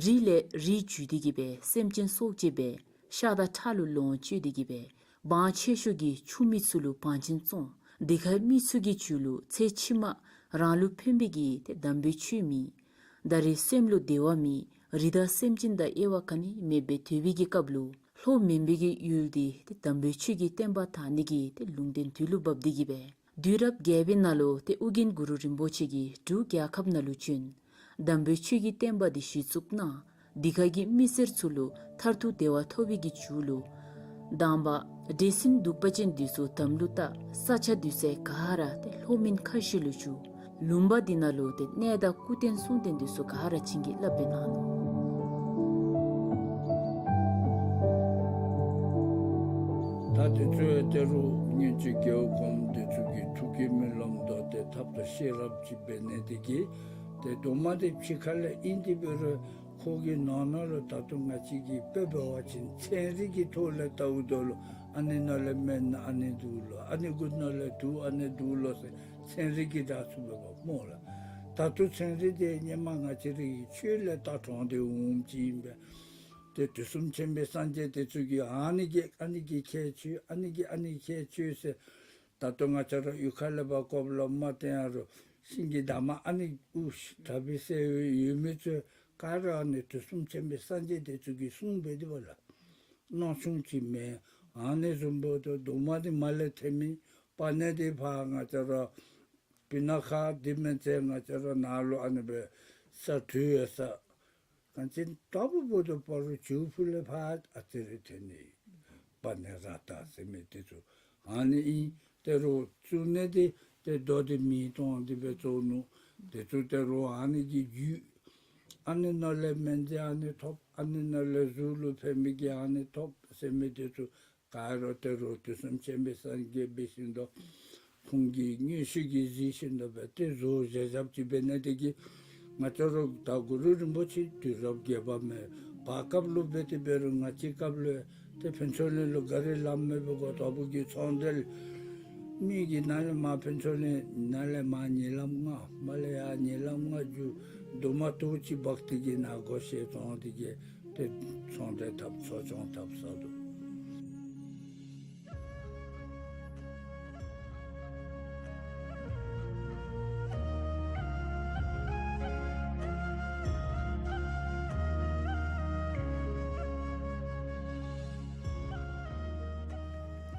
རི་ལས་རི་འཛུལ་ཏེ་གི་སྦེ་སེམས་ཅན་སྲོག་བཅད་སྦེ་ཤ་དང་ཁྲག་ལུ་ལོངས་སྤྱོད་དེ་གི་སྦེ་འབངས་ཆེ་ཤོས་ཀྱི་ཆུང་མི་ཚུ་ལུ་བང་ཆེན་བཙོང་། དེ་ཁར་མི་ཚུ་གི་རྒྱུད་ལུ་ཚེ་ཕྱི་མ་རང་ལུ་ཕན་པའི་གི་ཏེ་དམ་པའི་ཆོས་མེད། ད་རེས་སེམས་ལུ་བདེ་བ་མེད། རི་དྭགས་སེམས་ཅན་དང་དབྱེ་བ་ག་ནི་མེདཔ་སྦེ་སྡོད་པའི་གི་སྐབས་ལུ་ལྷོ་མོན་པའི་གི་ཡུལ་འདི་ཏེ་དམ་པའི་ཆོས་ཀྱི་བསྟན་པ་དར་ནི་གི་ཏེ་ལུང་བསྟན་དུས་ལུ་བབས་ཏེ་གི་སྦེ་དུས་རབས་བརྒྱད་པའི་ནང་ལུ་ཏེ་ཨོ་རྒྱན་གུ་རུ་རིན་པོ་ཆེ་གིས་འབྲུག་རྒྱལ་ཁབ་ནང་ལུ་བྱོན། དམ་པའི་ཆོས་ཀྱི་བསྟན་པ་འདི་གཞི་བཙུགས་གནང་། དེ་ཁར་གྱི་མི་སེར་ཚུ་ལུ་མཐར་ཐུག་བདེ་བ་ཐོབ་པའི་གི་རྒྱུ་ལུ་དང་པ་འདྲེ་སྲིན་གདུག་པ་ཅན་འདི་ཚུ་དམ་ལུ་བཏགས། ས་ཆ་འདི་ཚུ་ག་ར་ཏེ་ལྷོ་མོན་ཁ་བཞི་ལུ་བསྒྱུར། ལུང་པ་འདི་ནང་ལུ་ཏེ་གནས་བདག་སྐུ་རྟེན་གསུང་རྟེན་འདི་ཚུ་ག་ར་བྱིན་གྱིས་བརླབས་སྦེ་གནང་ནུག། ད་དེ་ཚུ་ཡང་ད་རུང་སྔོན་གྱི་རྒྱལ་བ་གོངམ་དེ་ཚུ་གི་ཐུགས་བསྐྱེད་སྨོན་ལམ་དང་ཏེ་ཐབས་དང་ཤེས་རབ་ཅིག་འབད་ནི་དེ་གིས་ཏེ་རྡོག་མ་འདི་ཕྱི་ཁ་ལས་ཨིན་ཏེ་འབད་རུང་ཁོ་གི་ནང་ན་ལུ་ད་ལྟོ་ང་བཅས་ཀྱིས་དཔེ་འབད་བ་ཅིན་ཚན་རིག་གི་ཐོག་ལས་བལྟཝ་ད་ལུ་ཨ་ནི་ནང་ལས་སྨན་ཨ་ནི་འདུག་ལོ། ཨ་ནི་གུ་ནང་ལས་དུག་ཨ་ནི་འདུག་ལོ་ཟེར་ཚན་རིག་གི་སྒྲ་ཚུ་འབད་བ་སྨོ་ལགས། ད་ལྟོ་ཚན་རིག་འདི་སྔོན་མ་ང་བཅས་རའི་ཆོས་ལས་ད་དྲངས་ཏེ་འོངམ་ཅིག་ཨིན་པས། ཏེ་དུས་གསུམ་མཁྱེན་པའི་སངས་རྒྱས་དེ་ཚུ་གིས་ཨ་ནི་གིས་ཨ་ནི་གི་ཁྱད་ཆོས་ཨ་ནི་གིས་ཨ་ནི་ཁྱད་ཆོས་ཟེར། ད་ལྟོ་ང་བཅས་ར་གཡུས་ཁ་ལས་ཕར་ཀོཔ་ལུ་མར་བལྟ་ཡང་རུང་ཤིང་གི་འདབ་མ་ཨ་ནི་དབུ་དྲག་པའི་སེར་ཡོད་མི་ཚུ་ག་ར་ཨ་ནི་དུས་གསུམ་མཁྱེན་པའི་སངས་རྒྱས་དེ་ཚུ་གིས་གསུངས་སྦེ་འདི་བ་ལགས། སྣང་ཆུང་ཅིག་མེད། ཨ་ནི་བཟུམ་འབདཝ་ད་རྡོག་མ་འདི་མར་ལས་ཐོན་མི་པ་ནི་འདི་ཕར་ང་བཅས་ར་སྤུ་ན་ཁ་འདི་མན་ཚེ་ང་བཅས་ར་ནཱ་ལུ་ཨ་ནི་སྦེ་ས་དྲོད་ཡོད་ས། གང་ཅི་ལྟ་བུ་འབདཝ་ད་སྤ་རོ་ཇོ་ཕུ་ལས་ཕར་ཨ་ཙི་རེ་ཐོན་ནི་པ་ནི་ར་ཏ་ཟེར་མི་དེ་ཚུ་ཨ་ནི་ཨིན། ད་རུང་བཙུགས་ནི་འདི་ཏེ་རྡོ་འདི་མེ་བཏང་སྟེ་སྦེ་བཙུགས་ནུག། དེ་ཚུ་ད་རུང་ཨ་ནི་གི་རྒྱུ་ཨ་ནི་ནང་ལས་སྨན་རྫས་ཨ་ནི་ཐོབ། ཨ་ནི་ནང་ལས་གཟུགས་ལུ་ཕན་མི་གི་ཨ་ནི་ཐོབ་ཟེར་མི་དེ་ཚུ་ག་ར་ད་རུང་དུས་གསུམ་མཁྱེན་པའི་སངས་རྒྱས་འབད་ཞིནམ་ད་ཁོང་གིས་མངོན་ཤེས་ཀྱིས་གཟིགས་ཞིནམ་ད་འབད་ཏེ་བཟོ་བཞག་བཞགཔ་ཅིག་འབད་ནི་དེ་གིས་ང་བཅས་ར་ད་གུ་རུ་རིན་པོ་ཆེ་དུས་རབས་བརྒྱད་པ་མེན་པ་སྐབས་ལུ་འབད་དེ་འབད་རུང་ང་བཅས་སྐབས་ལུ་ཏེ་ཕུན་ཚོགས་གླིང་ལུ་ག་ར་ལམ་མེད་པའི་གོ་ད་བུ་གི་ཚོང་འབྲེལ་མི་གིས་ནཱ་ལས་མར་ཕུན་ཚོགས་གླིང་ནཱ་ལས་མར་ཉིན་ལམ་ལྔ་མར་ལས་ཡར་ཉིན་ལམ་ལྔ་རྒྱུག་རྡོག་མ་ཏོག་ཅིག་འབག་སྟེ་གིས་ནཱ་སྒོ་ཕྱེ་བཙོང་སྟེ་གིས་ཏེ་ཚོང་འབྲེལ་འཐབ་འཚོ་སྐྱོང་འཐབ་ས་འདུག།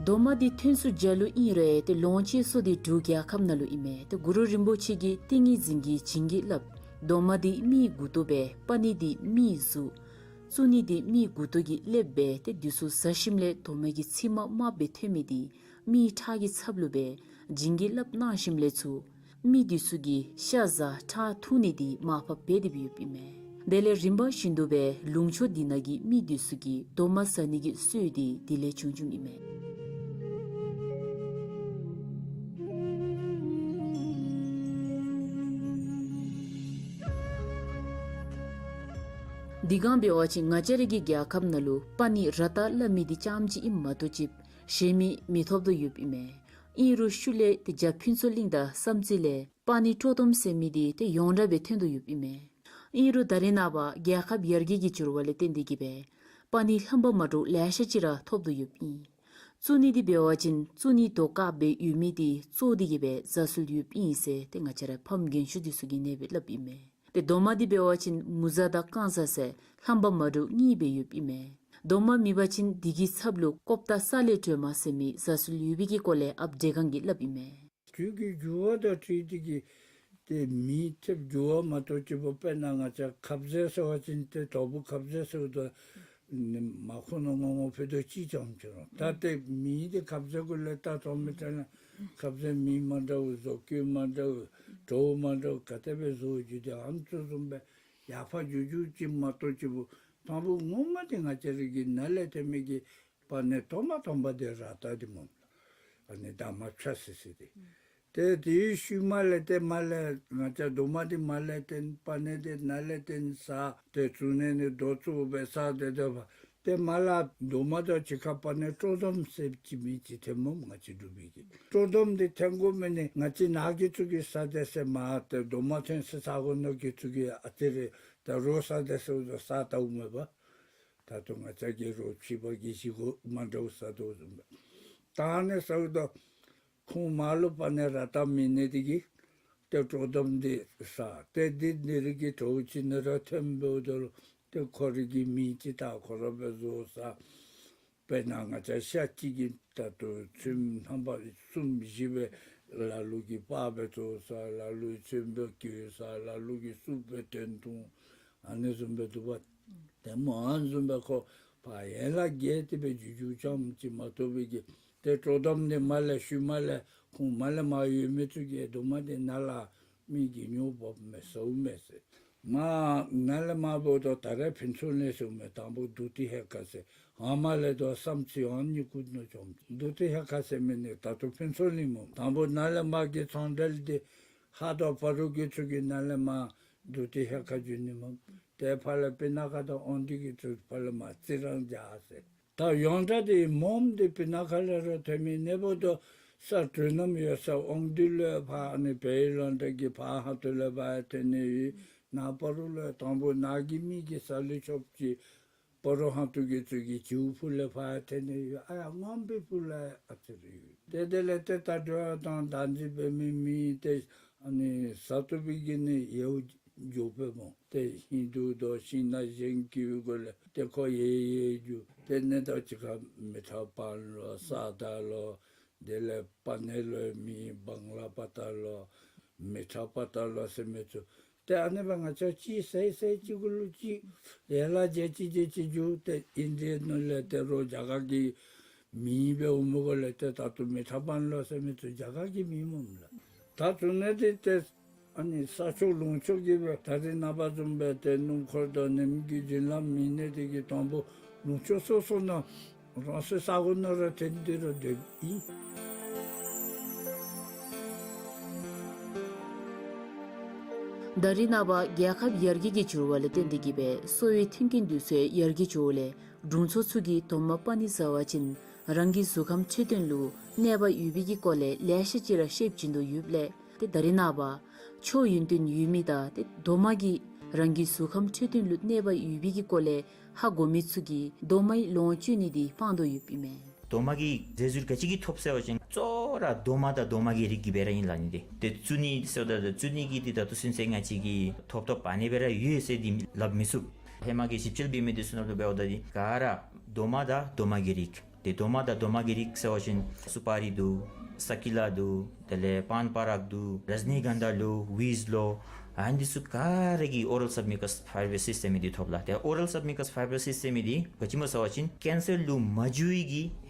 རྡོག་མ་འདི་ཐོན་ས་རྒྱ་ལུ་ཨིན་རུང་ཏེ་ལོངས་སྤྱོད་ས་འདི་འབྲུག་རྒྱལ་ཁབ་ནང་ལུ་ཨིན་མས། ཏེ་གུ་རུ་རིན་པོ་ཆེ་གིས་ཏིང་ངེ་འཛིན་གྱིས་བྱིན་གྱིས་བརླབས། རྡོག་མ་འདི་མིའི་མགུ་ཏོ་སྦེ་སྤར་ནི་འདི་མིའི་གཟུགས། བཙུགས་ནི་འདི་མིའི་མགུ་ཏོ་གི་ཀླདཔ་སྦེ་ཏེ་འདི་ཚུ་ཟ་ཞིནམ་ལས་རྡོག་མ་གི་མཆིལ་མ་དམརཔོ་སྦེ་ཐོན་མི་འདི་མིའི་ཁྲག་གི་ཚབ་ལུ་སྦེ་ བྱིན་གྱིས་བརླབས་གནང་ཞིནམ་ལས་ཚུར་མི་འདི་ཚུ་གིས་ཤ་བཟའ་ཁྲག་འཐུང་ནི་འདི་མར་ཕབ་འབད་དེ་སྦེ་ཡོདཔ་ཨིན་མས། དེ་ལས་རིམ་པ་བཞིན་དུ་སྦེ་ལུང་ཕྱོགས་འདི་ནང་གི་མི་འདི་ཚུ་གིས་རྡོག་མ་ཟ་ནི་གི་སྲོལ་འདི་དེ་ལས་བྱུང་བྱུངམ་ཨིན་མས། དེ་སྒང་འབད་བ་ཅིན་ང་བཅས་རའི་གི་རྒྱལ་ཁབ་ནང་ལུ་པ་ཎི་རཀྟ་སླབ་མི་འདི་རྐྱངམ་ཅིག་ཨིནམ་མ་གཏོགས་ཅིག་གཞན་མི་མི་ཐོབ་དོ་ཡོདཔ་ཨིན་མས། ཨིན་རུང་ཤུལ་ལས་ཏེ་རྒྱ་ཕུན་ཚོགས་གླིང་དང་བསམ་རྩེ་ལས་པ་ཎི་སྤྲོ་སྡོམ་ཟེར་མི་འདི་ཏེ་ཡོངས་གྲགས་སྦེ་ཐོན་དོ་ཡོདཔ་ཨིན་མས། ཨིན་རུང་ད་རེས་ནངས་པ་རྒྱལ་ཁབ་ཡར་རྒྱས་ཀྱི་འགྱུར་བ་ལས་བརྟེན་ཏེ་གིས་སྦེ་པ་ཎི་ལྷམ་པ་མ་འདྲཝ་ལེ་ཤ་ཅིག་ར་ཐོབ་དོ་ཡོདཔ་ཨིན། བཙུགས་ནི་འདི་འབད་བ་ཅིན་བཙུགས་ནི་རྡོ་བཀག་སྦེ་ཡོད་མི་འདི་བཙོ་སྟེ་གིས་སྦེ་བཟའ་སྲོལ་ཡོདཔ་ཨིན་ཟེར་ཏེ་ང་བཅས་ར་ཕམ་རྒན་ཤོས་འདི་ཚུ་གིས་ཨ་ནེ་སྦེ་སླབ་ཨིན་མས། ཏེ་རྡོག་མ་འདི་འབད་བ་ཅིན་མུ་བཟའ་དང་རྐང་བཟའ་ཟེར་ལྷམ་པ་མ་འདྲཝ་གཉིས་སྦེ་ཡོདཔ་ཨིན་མས། རྡོག་མ་མེད་པ་ཅིན་དེ་གི་ཚབ་ལུ་ཀོབ་ཏ་ས་ལེ་སྒྲོལ་མ་ཟེར་མི་བཟའ་སྲོལ་ཡོད་པའི་གི་སྐོར་ལས་ཨཔ་འདྲེ་སྒང་གིས་སླབ་ཨིན་མས། དུས་ཀྱི་འགྱུར་བ་དང་འཁྲིལ་ཏེ་གིས་ཏེ་མེ་ཐེབས་འགྱུར་བ་མ་གཏོགས་ཅིག་པོ། དཔེར་ན་ང་བཅས་ཁབ་ཟས་ཟེར་བ་ཅིན་ཏེ་དོ་པོ་ཁབ་ཟས་ཟེརཝ་ད་མར་ཁུ་ནང་ངོ་ངོ་ཕུད་དོ་ཅིག་ཙམ་ཅིག་རུང་། ད་ཏེ་མེ་འདི་ཁབ་ཟས་གུ་ལས་བལྟ་ཐོབ་མི་ཐོབ་ན་ཁབ་ཟས་མེ་མ་འདྲཝ་བཟོ་བཀོད་མ་འདྲཝ་བྲོཝ་མ་འདྲཝ་ག་དེ་སྦེ་བཟོ་བཅུག་སྟེ་ཨ་ནི་ཚུ་བཟུམ་སྦེ་ཡར་ཕར་འགྱུར་འགྱུརཝ་ཅིག་མ་གཏོགས་ཅིག་པོ། དང་པོ་ངོ་མ་འདི་ང་བཅས་རའི་གི་ནཱ་ལས་ཐོན་མི་གི་པ་ཎི་ཐོག་མ་ཐོག་མ་འདི་རཀྟ་འདི་སྨོ། ཨ་ནི་འདབ་མ་ཕྱ་སི་སི་འདི། ཏེ་དེའི་ཤུལ་མ་ལས་ཏེ་མར་ལས་ང་བཅས་རྡོག་མ་འདི་མར་ལས་བཏོན། པ་ཎི་འདི་ནཱ་ལས་བཏོན་བཟའ། ཏེ་བཙུགས་ནི་ནི་རྡོ་བཙོ་སྦེ་བཟའ། ཏེ་དེ་བ་ཏེ་མར་ལས་རྡོག་མ་དང་གཅིག་ཁར་པ་ཎི་སྤྲོ་སྡོམ་ཟེར་ཅིག་མི་ཅིག་ཐོནམ་སྨོ། ང་བཅས་འབྲུག་པའི་གི་སྤྲོ་སྡོམ་འདི་ཐོན་དགོ་མི་ནི་ང་བཅས་ནཱ་གི་ཚུ་གིས་བཟའ་དེས་ཟེར་མ་ཏེ་རྡོག་མ་ཐོན་སའི་ས་གོ་ནང་གི་ཚུ་གིས་ཨ་ཙི་རེ་ད་རོ་བཟའ་དེས་ཟེརཝ་ད་བཟའ་བལྟཝ་མས་པ། ད་ལྟོ་ང་བཅས་ཀྱིས་རོ་ཕྱེ་བ་གི་ཅིག་གོ་མ་འདྲཝ་བཟའ་དོ་བཟུམ་སྦེ། ད་ཨ་ནི་ཟེརཝ་ད་ཁོང་མར་ལུ་པ་ཎི་རཀྟ་མེད་ནི་དེ་གིས་ཏེ་སྤྲོ་སྡོམ་འདི་བཟའ། ཏེ་འདི་འདི་རིགས་ཀྱི་གྲོགས་ཅིག་ནང་ར་ཐོནམ་འབདཝ་ད་ལུ་ཏེ་ཁོ་རའི་གི་མི་ཅིག་ད་ཁོ་ར་སྦེ་བཟོ་བཟའ། དཔེར་ན་ང་བཅས་ཤ་གཅིག་གིས་ད་ལྟོ་ཚོདམ་རྣམ་པ་གསུམ་བཞི་སྦེ་ལ་ལུ་གིས་པགས་སྦེ་བཙོ་བཟའ། ལ་ལུ་གིས་ཚོདམ་སྦེ་བཀོལ་བཟའ། ལ་ལུ་གིས་སུབ་སྦེ་བཏོན་འཐུང་། ཨ་ནི་བཟུམ་སྦེ་འདུག་པ། ཏེ་སྨོ་ཨ་ནི་བཟུམ་སྦེ་ཁོ་ཕར་ཡན་ལག་བརྒྱད་དེ་སྦེ་འགྱུར་འགྱུརཝ་ཙམ་ཅིག་མ་གཏོགས་པའི་གི་ཏེ་སྤྲོ་སྡོམ་འདི་མར་ལས་ཤུལ་མ་ལས་ཁོང་མར་ལས་མར་ཡོད་མི་ཚུ་གིས་རྡོག་མ་འདི་ནཱ་ལས་མི་གིས་ཉོ་འབགཔ་མས་ཟཝ་མས་ཟེར། མར་ནཱ་ལས་མར་འབདཝ་ད་ད་རེས་ཕུན་ཚོགས་གླིང་ཟེརཝ་མས། དང་པོ་དུ་ཏི་ཧེ་ཁ་ཟེར། ཧེ་མ་ལས་ད་བསམ་རྩེ་ཨ་ནི་གུ་ནང་བྱོནམ། དུ་ཏི་ཧེ་ཁ་ཟེར་མི་ནི་ད་ལྟོ་ཕུན་ཚོགས་གླིང་སྨོ། དང་པོ་ནཱ་ལས་མར་གྱི་ཚོང་འབྲེལ་འདི་ཧཱ་དང་སྤ་རོ་གི་ཚུ་གིས་ནཱ་ལས་མར་དུ་ཏི་ཧེ་ཁ་འགྱོ་ནི་སྨོ། ཏེ་ཕར་ལས་སྤུ་ན་ཁ་དང་དབང་འདུས་ཀྱི་ཚུ་ཕར་ལས་མར་རྩི་རང་རྒྱ་ཟེར། ད་ཡོངས་གྲགས་འདི་མོམ་འདི་སྤུ་ན་ཁ་ལས་ར་ཐོན་མི་ཨིན་པས་ད། ས་དྲོད་སྣུམ་ཡོད་ས་དབང་འདུས་ལས་ཕར་ཨ་ནི་བལ་ཡུལ་ལུ་འདྲ་གི་ཕར་ཧཱ་ཏུ་ལས་ཕར་ཐོན་ནི་ཡོད། ནཱ་སྤ་རོ་ལས་དང་པོ་ནཱ་གི་མི་གིས་ས་ལུ་ཆོབ་ཅིག་སྤ་རོ་ཧཱ་ཏུ་གི་ཚུ་གིས་ཇོ་ཕུ་ལས་ཕར་ཐོན་ནི་ཡོད། ཨ་ཡ་མངམ་བི་ཕུ་ལས་ཨ་ཙི་རེ་ཡོད། ཏེ་དེ་ལས་ཏེ་ད་དྲོད་དང་བདག་འཛིན་འབད་མི་མི་ཏེ་ཨ་ནི་ས་ཐོབ་པའི་གི་ནི་ཡོད། འགྱོ་པས་སྨོ། ཏེ་ཧིན་དུ་དང་ཤིང་ནགས་གཞན་གྱི་གུ་ལས་ཏེ་ཁོ་ཡལ་ཡལ་འགྱོ། ཏེ་ནཱ་ད་ཅི་ཁ་མི་ཐག་པང་ལོ་ས་དར་ལོ་དེ་ལས་པ་ནེ་ལོ་མི་བང་ལ་པ་ཏ་ལོ་མི་ཐག་པ་ཏ་ལོ་ཟེར་མི་ཚུ། ཏེ་ཨ་ནི་སྦེ་ང་བཅས་ཅིག་ཟེར་ཟེར་ཅིག་གུ་ལུ་ཅིག་ཡན་ལག་བརྒྱད་ཅིག་བརྒྱད་ཅིག་འགྱོ། ཏེ་ཨིན་ཌི་ཡ་ནང་ལས་ཏེ་རོགས་རྒྱ་གར་གྱི་མི་སྦེ་འོང་མི་གུ་ལས་ཏེ་ད་ལྟོ་མི་ཐག་པང་ལོ་ཟེར་མི་ཚུ་རྒྱ་གར་གྱི་མི་སྨོ་ལགས། ད་ཚུ་ནི་འདི་ཏེ་ཨ་ནི་ས་ཕྱོགས་ལུང་ཕྱོགས་ཀྱི་སྦེ་ད་རེས་ནངས་པ་བཟུམ་སྦེ་ཏེ་སྣུམ་འཁོར་དང་ནེམ་གྱི་འཛིན་ལམ་མེད་ནི་དེ་གིས་དང་པོ་ལུང་ཕྱོགས་སོ་སོ་ནང་རང་སོའི་ས་གོ་ནང་ར་ཐོན་ཏེ་ར་སྡོདཔ་ཨིན། ད་རེས་ནངས་པ་རྒྱལ་ཁབ་ཡར་རྒྱས་ཀྱི་འགྱུར་བ་ལས་བརྟེན་ཏེ་གིས་སྦེ་གསོ་བའི་མཐུན་རྐྱེན་འདི་ཚུ་ཡང་ཡར་རྒྱས་འགྱོཝ་ལས་དྲུང་འཚོ་ཚུ་གིས་རྡོག་མ་པ་ཎི་བཟའ་བ་ཅིན་རང་གི་གཟུགས་ཁམས་འཕྲོད་བསྟེན་ལུ་གནོད་པ་ཡོད་པའི་གི་སྐོར་ལས་ལེ་ཤ་ཅིག་ར་བཤད་བྱིན་དོ་ཡོདཔ་ལས་ཏེ་ད་རེས་ནངས་པ་མཆོག་ཡོན་ཏན་ཡོད་མི་དང་ཏེ་རྡོག་མ་གིས་རང་གི་གཟུགས་ཁམས་འཕྲོད་བསྟེན་ལུ་གནོད་པ་ཡོད་པའི་གི་སྐོར་ལས་ཧ་གོ་མི་ཚུ་གིས་རྡོག་མའི་ལོངས་སྤྱོད་ནི་འདི་སྤང་དོ་ཡོདཔ་ཨིན་མས། རྡོག་མ་གི་རྫས་ཟུར་ག་ཅི་གིས་ཐོབ་ཟེར་བ་ཅིན་གཙོ་བོ་ར་རྡོག་མ་དང་རྡོག་མ་གི་རིགས་ཀྱི་སྦེ་ར་ཨིན་ལགས་ནི་འདི། ཏེ་བཙུགས་ནི་ཟེརཝ་ད་བཙུགས་ནི་གི་འདི་ད་ལྟོ་ཚུན་ཚོད་ང་བཅས་ཀྱིས་ཐོབ་ཐོབ་ཨ་ནི་སྦེ་ར་ཡོད་ཟེར་འདི་སླབ་མི་ཚུགས། ཧེ་མ་གི་ཞིབ་དཔྱད་འབད་མི་འདི་ཚུ་ནང་ལུ་འབདཝ་ད་འདི་ག་ར་རྡོག་མ་དང་རྡོག་མ་གི་རིགས། ཏེ་རྡོག་མ་དང་རྡོག་མ་གི་རིགས་ཟེར་བ་ཅིན་སུ་པ་རི་འདུག། ས་ཀི་ལ་འདུག། དེ་ལས་པཱན་པ་རཀ་འདུག། ར་ཇི་ནི་གན་དྷ་ལོ། ཝིས་ལོ། ཨ་ནི་འདི་ཚུ་ག་ར་གིས་ཨོ་རཱལ་སབ་མིའུ་ཀཱས་ཕའི་བར་སིསི་ཟེར་མི་འདི་ཐོབ་ལགས། ཏེ་ཨོ་རཱལ་སབ་མིའུ་ཀཱས་ཕའི་བར་སིསི་ཟེར་མི་འདི་ག་ཅི་སྨོ་ཟེར་བ་ཅིན་ཀེན་སར་ལུ་མ་འགྱུར་བའི་གི་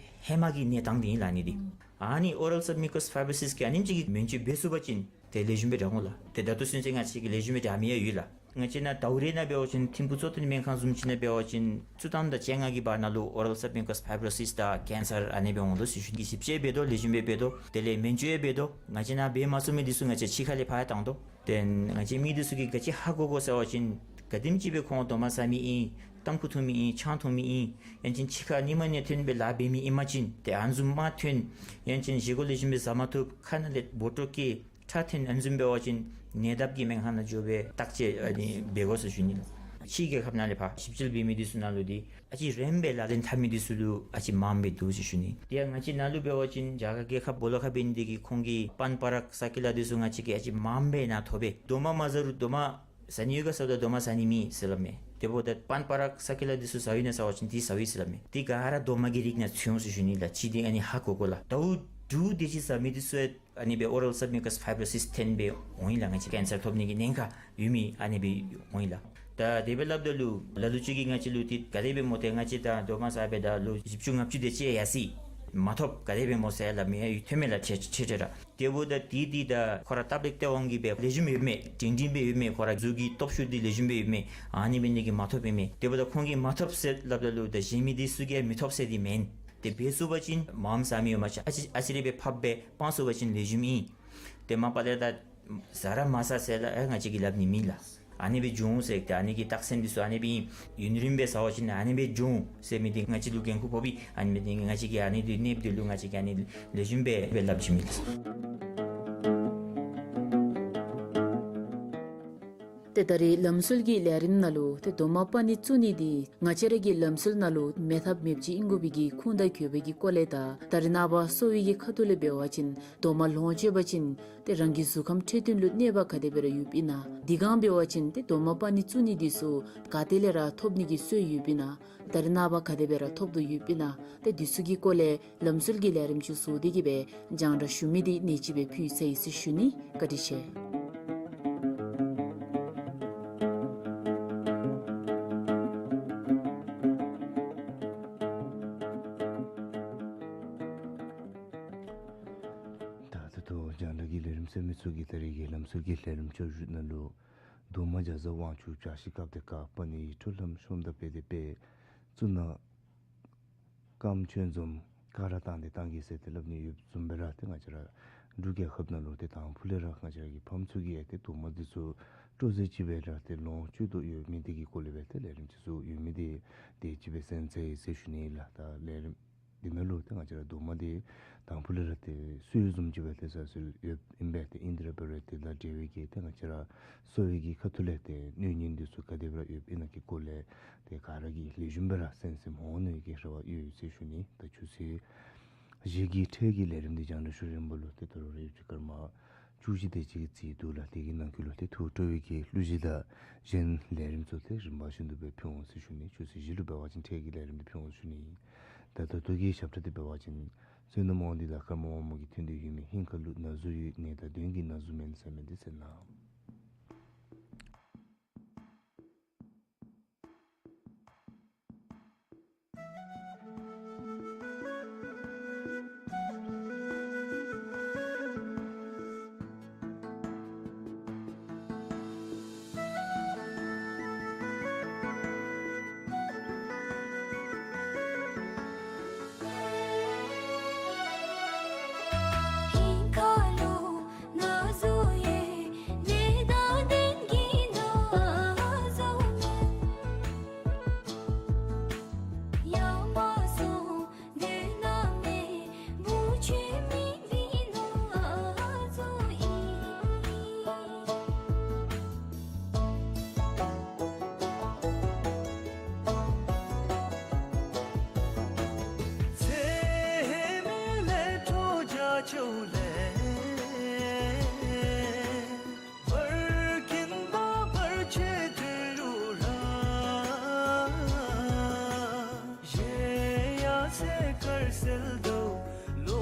ཧེ་མ་གི་གནས་སྟངས་འདི་ཨིན་ལགས་ནི་འདི། ཨ་ནི་oral submucous fibrosis གི་ཨ་ནེམ་ཅིག་གི་སྨན་བཅོས་འབད་ཚུགས་པ་ཅིན་ཏེ་ལེགས་ཤོམ་སྦེ་དྲག་འོང་ལགས། ཏེ་ད་ལྟོ་ཚུན་ཚོད་ང་བཅས་ཀྱིས་ལེགས་ཤོམ་སྦེ་དྲག་མི་ཡང་ཡོད་ལགས། ང་བཅས་ནཱ་ཟླཝ་རེ་ནང་འབད་བ་ཅིན་ཐིམ་ཕུག་གཙོ་བསྟེན་སྨན་ཁང་བཟུམ་ཅིག་ནང་འབད་བ་ཅིན་ཚུ་ཐམ་དང་བཅོ་ལྔ་གི་བར་ན་ལུ་oral submucous fibrosis དང་cancer ཨ་ནི་སྦེ་འོང་དོ་ཟེར་ཞུ་ནི། གི་ཞིབ་དཔྱད་འབད་དོ། ལེགས་ཤོམ་སྦེ་འབད་དོ། དེ་ལས་སྨན་བཅོས་ཡང་འབད་དོ། ང་བཅས་ནཱ་འབད་མ་ཚུགས་མི་འདི་ཚུ་ང་བཅས་ཕྱི་ཁ་ལས་ཕར་བཏང་དོ། ཏེ་ང་བཅས་མི་འདི་ཚུ་གིས་ག་ཅི་ཧ་གོ་དགོ་ཟེར་བ་ཅིན་ག་དེམ་ཅིག་སྦེ་ཁོང་རྡོག་མ་ཟ་མི་ཨིན། ཏམ་ཁུ་འཐུང་མི་ཨིན། ཆང་འཐུང་མི་ཨིན། ཡང་ཅིན་ཕྱི་ཁར་ཉི་མ་ནང་ཐོན་སྦེ་ལཱ་འབད་མི་ཨིན་པ་ཅིན་ཏེ་ཨ་ནི་བཟུམ་མར་ཐོན། ཡང་ཅིན་བཞེས་སྒོ་ལེགས་ཤོམ་སྦེ་བཟའ་མ་ཐོབ། ཁ་ནང་ལས་སྦོ་ཊོ་སྐྱེ། ཁྲག་ཐོན། ཨ་ནི་བཟུམ་འབད་བ་ཅིན་ནད་བརྟག་གི་སྨན་ཁང་ནང་འགྱོ་སྦེ་བརྟག་དཔྱད་ཨ་ནི་འབད་དགོ་ཟེར་ཞུ་ནི་ལགས། ཕྱི་རྒྱལ་ཁབ་ནང་ལས་ཕར་ཞིབ་དཔྱད་འབད་མི་འདི་ཚུ་ནང་ལུ་འདི་ཨ་ཙི་རིངམོ་སྦེ་ལག་ལེན་འཐབ་མི་འདི་ཚུ་ལུ་ཨ་ཙི་མངམ་སྦེ་འདུག་ཟེར་ཞུ་ནི། དེ་ཡང་ང་བཅས་ནཱ་ལུ་འབད་བ་ཅིན་རྒྱ་གར་རྒྱལ་ཁབ་སྦོ་ལོགས་ཁར་འབད་ནི་འདི་གིས་ཁོང་གི་པཱན་པ་རཀ་ས་ཀི་ལ་འདི་ཚུ་ང་བཅས་ཀྱིས་ཨ་ཙི་མངམ་སྦེ་ནཱ་ཐོབ་པས། རྡོག་མ་མ་ཟ་རུང་རྡོག་མ་ཟ་ནི་ཡོད་ག་ཟེརཝ་ད་རྡོག་མ་ཟ་ནི་མེད་ཟེར་སླབ་མས། དེ་འབདཝ་ད་པཱན་པ་རཀ་ས་ཀི་ལ་འདི་ཚུ་ཟ་ཡི་ན་ཟེར་བ་ཅིན་འདི་ཟ་ཡི་ཟེར་སླབ་མས། འདི་ག་ར་རྡོག་མ་གི་རིགས་ནང་ཚུད་འོང་ཟེར་ཞུ་ནི་ལགས། ཅིག་འདི་ཨ་ནི་ཧ་གོ་དགོ་ལགས། ཟླཝ་དྲུག་དེ་ཅིག་ཟ་མི་འདི་ཚུ་ཨ་ནི་སྦེ་oral submucous fibrosis ཐོན་སྦེ་འོང་ཡི་ལགས། ང་བཅས་cancer ཐོབ་ནི་གི་ཉེན་ཁ་ཡོད་མི་ཨ་ནི་སྦེ་འོང་ཡི་ལགས། ད་དེ་སྦེ་སླབ་ད་ལུ་ལ་ལུ་ཅིག་གིས་ང་བཅས་ལུ་ཏེ་ག་དེ་སྦེ་སྨོ་ཏེ་ང་བཅས་ད་རྡོག་མ་ཟ་སྦེ་ད་ལོ་བཞི་བཅུ་ལྔ་བཅུ་དེ་ཅིག་ཡར་སོ་ཡི། མ་ཐོབ་ག་དེ་སྦེ་སྨོ་ཟེར་སླབ་མི་ཡང་ཐོན་མས་ལགས། ཁྱད་ཁྱད་ཁྱད་ར། དེ་འབདཝ་ད་འདི་འདི་ད་ཁོ་ར་སྟབས་ལེགས་སྟེས་དབང་གིས་སྦེ་ལེགས་ཤོམ་ཡོད་མས། སྒྲིང་སྒྲིང་སྦེ་ཡོད་མས། ཁོ་ར་གཟུགས་ཀྱི་སྟོབས་ཤུགས་འདི་ལེགས་ཤོམ་སྦེ་ཡོད་མས། ཨ་ནི་འབད་ནི་དེ་གིས་མ་ཐོབ་ཨིན་མས། དེ་འབདཝ་ད་ཁོང་གིས་མ་ཐོབ་ཟེར་སླབ་ད་ལུ་ད་གཞན་མི་འདི་ཚུ་གིས་མི་ཐོབ་ཟེར་འདི་མེན། ཏེ་འབད་ཚུགས་པ་ཅིན་མངམ་ཟ་མི་ཡོད་མ་ཅིག་ཨ་ཙི་ཨ་ཙི་རེ་སྦེ་ཕབ་སྦེ་སྤང་ཚུགས་པ་ཅིན་ལེགས་ཤོམ་ཨིན། ཏེ་མ་པ་ལས་ད་ཟ་ར་མ་ཟ་ཟེར་སླབ་ཨེ་ང་བཅས་ཀྱིས་སླབ་ནི་མེད་ལགས། ཨ་ནི་སྦེ་འགྱོ་འོང་ཟེར། ཏེ་ཨ་ནི་གི་རྟགས་མཚན་འདི་ཚུ་ཨ་ནི་སྦེ་ཨིན། ཡུན་རིངམོ་སྦེ་ཟ་བ་ཅིན་ཨ་ནི་སྦེ་འགྱོ་འོང་ཟེར་མི་འདི་ང་བཅས་ལུ་འགན་ཁུར་ཕོག་པས། ཨ་ནི་སྦེ་འདི་ང་བཅས་ཀྱིས་ཨ་ནི་འདི་ནདཔ་འདི་ལུ་ང་བཅས་ཀྱིས་ཨ་ནི་ལེགས་ཤོམ་སྦེ་སྦེ་སླབ་བྱིན་མི་ལགས། ཏེ་ད་རིས་ལམ་སྲོལ་གྱི་ལས་རིམ་ནང་ལུ་ཏེ་རྡོག་མ་སྤར་ནི་བཙུགས་ནི་འདི་ང་བཅས་ར་གི་ལམ་སྲོལ་ནང་ལུ་མེད་ཐབས་མེདཔ་ཅིག་ཨིན་དགོ་པའི་གི་ཁུངས་དང་དགོས་པའི་གི་སྐོར་ལས་དང་ད་རིས་ནངས་པ་གསོ་བའི་གི་ཁ་ཐུག་ལས་འབད་བ་ཅིན་རྡོག་མ་ལོངས་སྤྱོད་པ་ཅིན་ཏེ་རང་གི་གཟུགས་ཁམས་འཕྲོད་བསྟེན་ལུ་གནོད་པ་ག་དེ་སྦེ་ར་ཡོདཔ་ཨིན་ན། དེ་སྒང་འབད་བ་ཅིན་ཏེ་རྡོག་མ་སྤར་ནི་བཙུགས་ནི་འདི་ཚུ་ག་ཏེ་ལས་ར་ཐོབ་ནི་གི་སྲོལ་ཡོདཔ་ཨིན་ན། ད་རིས་ནངས་པ་ག་དེ་སྦེ་ར་ཐོབ་དོ་ཡོདཔ་ཨིན་ན། ཏེ་འདི་ཚུ་གི་སྐོར་ལས་ལམ་སྲོལ་གྱི་ལས་རིམ་ཅིག་བཟོ་སྟེ་གི་སྦེ་རྒྱང་བསྒྲགས་ཞུ་མི་འདི་གནད་ཅིག་སྦེ་ཕུལ་ཚར་ཡི་ཟེར་ཞུ་ནི། བཀའ་དྲིན་ཆེ། ད་ད་ལྟོ་རྒྱང་བསྒྲགས་ཀྱི་ལས་རིམ་གསན་མི་ཚུ་གིས་ད་རིས་ཀྱི་ལམ་སྲོལ་གྱི་ལས་རིམ་བཅུ་བཞི་ནང་ལུ་རྡོག་མ་བརྒྱ་རྩ་དབང་ཕྱུག་བྱ་ཤིང་བཀབ་སྟེ་བཀབ། པ་ནི་ཁྲོ་ལྷམ་ཤོམ་དང་སྤེལ་ཏེ་སྤེལ། གཙུག་ན་དཀརམ་ཆོས་འཛོམས་ཀ་ར་བཏང་སྟེ་བཏང་གི་ཟེར་ཏེ་སླབ་ནི་ཡོདཔ་བཟུམ་སྦེ་ར་ཏེ་ང་བཅས་ར་འབྲུག་རྒྱལ་ཁབ་ནང་ལུ་ཏེ་དང་ཕུ་ལས་ར་ང་བཅས་ར་གི་ཕམ་ཚུ་གིས་ཡང་ཏེ་རྡོག་མ་འདི་ཚུ་སྤྲོ་ཚད་ཅིག་སྦེ་ར་ཏེ་ལོངས་སྤྱོད་དོ་ཡོད་མི་འདི་གི་སྐོར་ལས་སྦེ་ཏེ་ལས་རིམ་ཅིག་བཟོ་ཡོད་མི་འདི་དེ་ཅིག་སྦེ་གསན་ཚར་ཡི་ཟེར་ཞུ་ནི་ལགས། ད་ལས་རིམ་འདི་ནང་ལུ་ཏེ་ང་བཅས་ར་རྡོག་མ་འདི་དང་ཕུ་ལས་ར་ཏེ་སྲོལ་བཟུམ་ཅིག་སྦེ་ཏེ་བཟའ་སྲོལ་ཡོདཔ་ཨིན་པས། ཏེ་ཨིན་ཏེ་ར་འབད་རུང་ཏེ་དང་འབྲེལ་བའི་གི་ཏེ་ང་བཅས་ར་གསོ་བའི་གི་ཁ་ཐུག་ལས་ཏེ་གནོད་ཉེན་འདི་ཚུ་ག་དེ་སྦེ་ར་ཡོདཔ་ཨིན་ན་གི་སྐོར་ལས་ཏེ་ག་ར་གིས་ལེགས་ཤོམ་སྦེ་ར་གསན་གསནམ་འོང་ནི་གི་རེ་བ་ཡོད་ཟེར་ཞུ་ནི། ད་ཆུ་ཚོད་བཞི་གི་འཕྲལ་གྱི་ལས་རིམ་འདི་རྒྱང་བསྒྲགས་ཞུ་རན་པ་ལུ་ཏེ་ད་རུང་རེ་བཞིན་སྐར་མ་བཅུ་བཞི་དེ་ཅིག་གི་རྩིས་འདུག་ལགས། དེ་གི་ནང་འཁོད་ལུ་ཏེ་ཐུགས་སྤྲོ་བའི་གི་གླུ་གཞས་དང་གཞན་ལས་རིམ་ཚུ་ཏེ་རིམ་པ་བཞིན་དུ་སྦེ་ཕུལ་འོང་ཟེར་ཞུ་ནི། ཆུ་ཚོད་བཞི་ལུ་འབད་བ་ཅིན་འཕྲལ་གྱི་ལས་རིམ་འདི་ཕུལ་འོང་ཟེར་ཞུ་ནི། ད་ད་ལྟོ་གི་ཞབས་ཁྲ་འདི་འབད་བ་ཅིན་བསོད་ནམས་དབང་འདུས་དང་ཀརྨ་དབང་མོ་གི་ཐུན་དུ་ཡོད་མི་ཧིང་ཁ་གླུ། ན་ཟུག་ཡོད་ནད་དང་གདོན་གྱི་ན་ཟུག་མེད་ཟེར་མི་འདི་གསན་གནང་།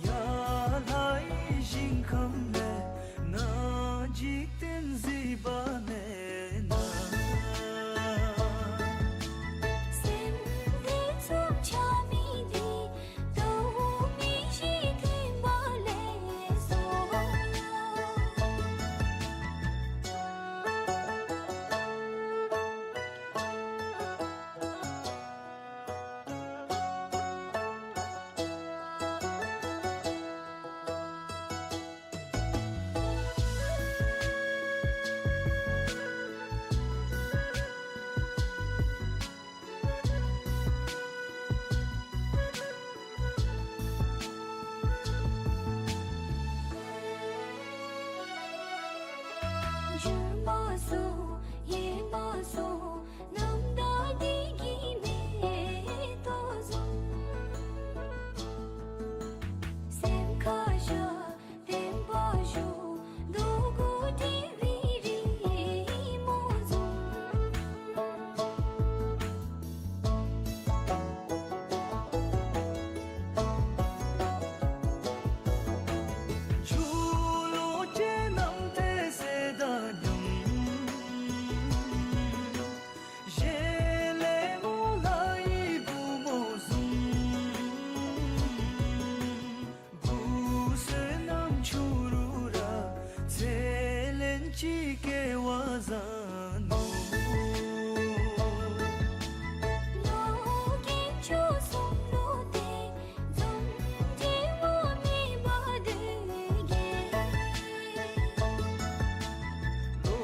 ཡར་ལྷའི་ཞིང་ཁམས་མེད་ན། འཇིག་རྟེན་གཟིགས་པ་མེད་ན། སེམས་དེ་ཙམ་ཆ་མེད་དེ། ལྟ་བུ་མི་ཤེས་མཐུན་པ་ལེགས་སོ་ཡ། འགྱུར་མ་སོང་ཡལ་མ་སོང་། རྣམ་དག་བདེ་སྐྱིད་མེ་ཏོག་བཟུམ། སེམས་ཁ་བཞག་བརྟན་པར་བཞུགས། འདོད་དགུ་འདྲེན་པའི་རི་མོ་བཟུམ། ཆུ་ཀླུང་ཅན་རྣམས་ཏེ་ཟས་དང་མཉམ། གཞན་ལས་སྔོན་ལྷའི་བུ་མོ་བཟུམ། བུ་བསོད་ནམས་ཕྱུག་རུ་ར། ཚེ་ལན་གཅིག་སྐལ་བ་བཟང་ནུག། ལོ་རྒན་ཁྱོད་གསུམ་ལུ་ཏེ། འཛོམས་འབྲེལ་བ་མེད་པར་སྡོད་གེ། ལོ་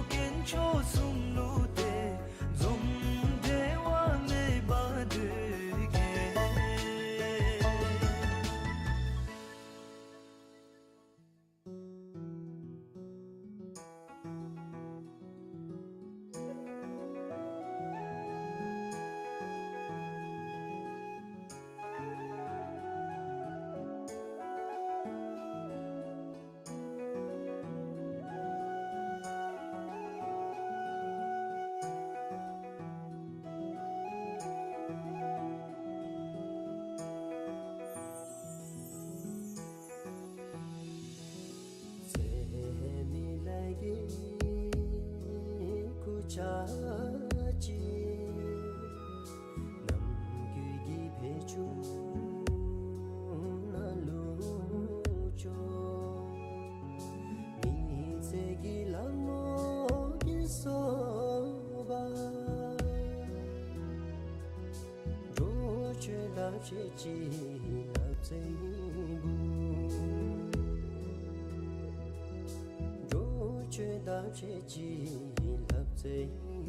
རྒན་ཁྱོད་གསུམ་ལུ་ཏེ། འཛོམས་འབྲེལ་བ་མེད་པར་སྡོད་གེ། ཚེ་མི་ལ་གི་སྐུ་ཆ་ཅིག། ནམ་རྒྱུན་གྱི་ཕེ་ཆུང་ན་ལུ་ཅོ། མི་ཚེ་གི་ལ་མོ་གི་སོ་བ། འགྲོ་ཆོས་ལ་ཕྱེ་ཅི་ལབ་ཚེ་བུ། འགྲོ་ཆོས་ལ་ཕྱེ་ཅི་ལབ་ཚེ་བུ།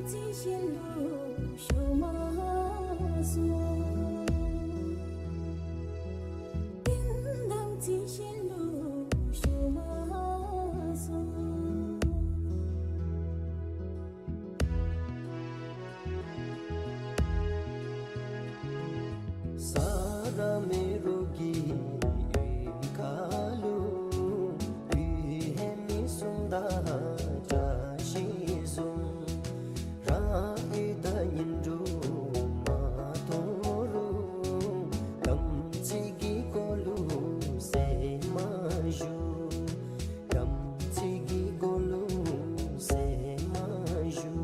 རྩི་ཤིང་ལུ་ཞུ་མ་སོང་། རྟེན་དང་རྩི་ཤིང་ལུ་ཞུ་མ་སོང་། ས་ར་མེ་རུ་གི་ཡུལ་ཁ་ལུ་ཡུལ་ལྷ་མི་གསུམ་དང་བཀྲ་ཤིས་གསུམ། རང་ཡུལ་དང་ཉིན་དྲུག་མ་མཐོང་རུང་། དམ་ཚིག་གི་སྒོ་ལུ་ཟེར་མ་ཞུ། དམ་ཚིག་གི་སྒོ་ལུ་ཟེར་མ་ཞུ།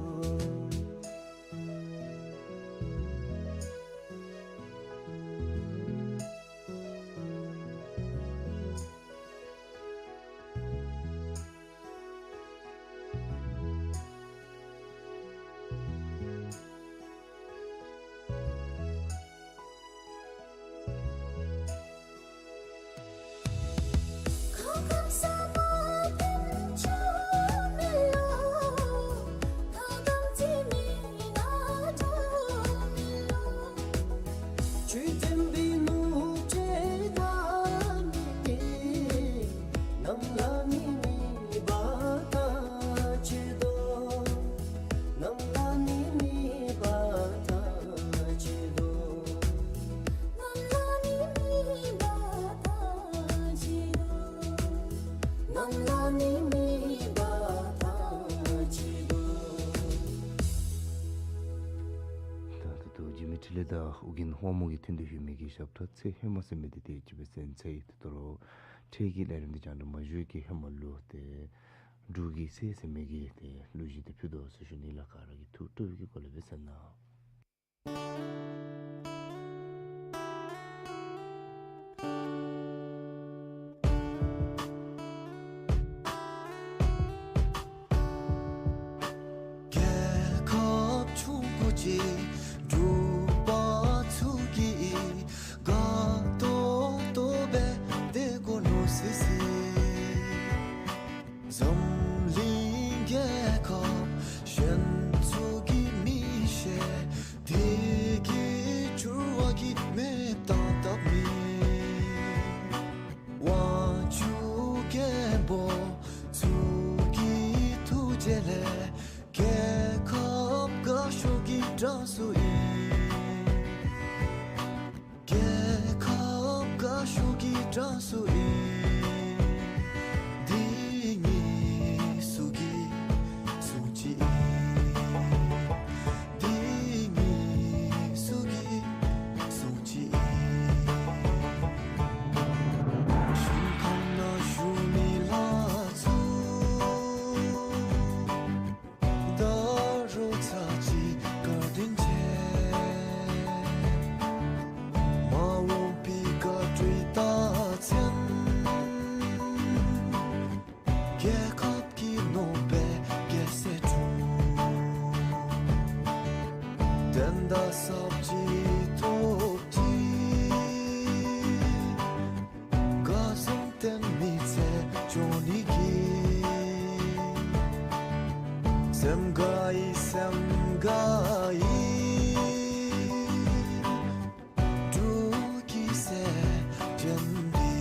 ད་ལྟོ་འཇིགས་མེད་འཕྲིན་ལས་དང་ཨོ་རྒྱན་དབང་མོ་གི་ཐུན་དུ་ཞུ་མི་གི་ཞབས་ཁྲ་ཚེ་ཧེ་མ་ཟེར་མི་འདི་ཏེ་ཅིག་སྦེ་གསན་ཚར་ཡི། ད་ལྟོ་ར་འཕྲལ་གྱི་ལས་རིམ་འདི་རྒྱང་བསྒྲགས་མ་ཞུ་བའི་ཧེ་མ་ལུ་ཏེ་འབྲུག་གི་སྲས་ཟེར་མི་གི་ཏེ་གླུ་གཞས་འདི་ཕུལ་དོ་ཟེར་ཞུ་ནི་ལགས། ག་ར་གིས་ཐུགས་སྤྲོ་བའི་སྒོ་ལས་སྦེ་གསན་གནང་། རྒྱལ་ཁབ་ཆུང་ཀུ་ཅིག་འབྲུག་པ་ཚུ་གིས་དགའ་ཏོག་ཏོ་སྦེ་སྡོད་དགོ་མནོ་སི་སི། འཛམ་གླིང་རྒྱལ་ཁབ་གཞན་ཚུ་གིས་མི་ཤེས། དེ་གི་འགྱུར་བ་གི་མེདཔ་བཏང་བཏངམ་ཨིན། དབང་ཕྱུག་རྒྱལ་པོ་ཚུ་གི་ཐུགས་རྗེ་ལས་རྒྱལ་ཁབ་དགའ་ཤོས་ཀྱི་གྲངས་སུ་ཨིན། རྒྱལ་ཁབ་དགའ་ཤོས་ཀྱི་གྲངས་སུ་ཨིན། འདི་གཉིས་སུ་གིས་གསུངས་ཅི་ཨིན། འདི་གཉིས་སུ་གིས་གསུངས་ཅི་ཨིན། གཞུང་ཁང་ནང་བཞུགས་མི་ལྷ་ཚུ་ད་རུང་ཚར་གཅིག་བཀའ་དྲིན་ཆེ། མ་འོངས་པའི་བཀའ་དྲིན་རྟགས་མཚན། རྒྱལ་ཁབ་ཀྱི་ནོར་བུ་རྒྱལ་སྲས་དྲུང་དོན་དག་ཟབ་ཅིང་རྟོགས་ཅིང་། དགའ་བཟང་ལྡན་མི་ཚེ་སྐྱོང་ནི་གི། སེམས་དགའ་ཡི་སེམས་དགའ་ཡི། འབྲུག་གི་སྲས་ཆེན་འདི།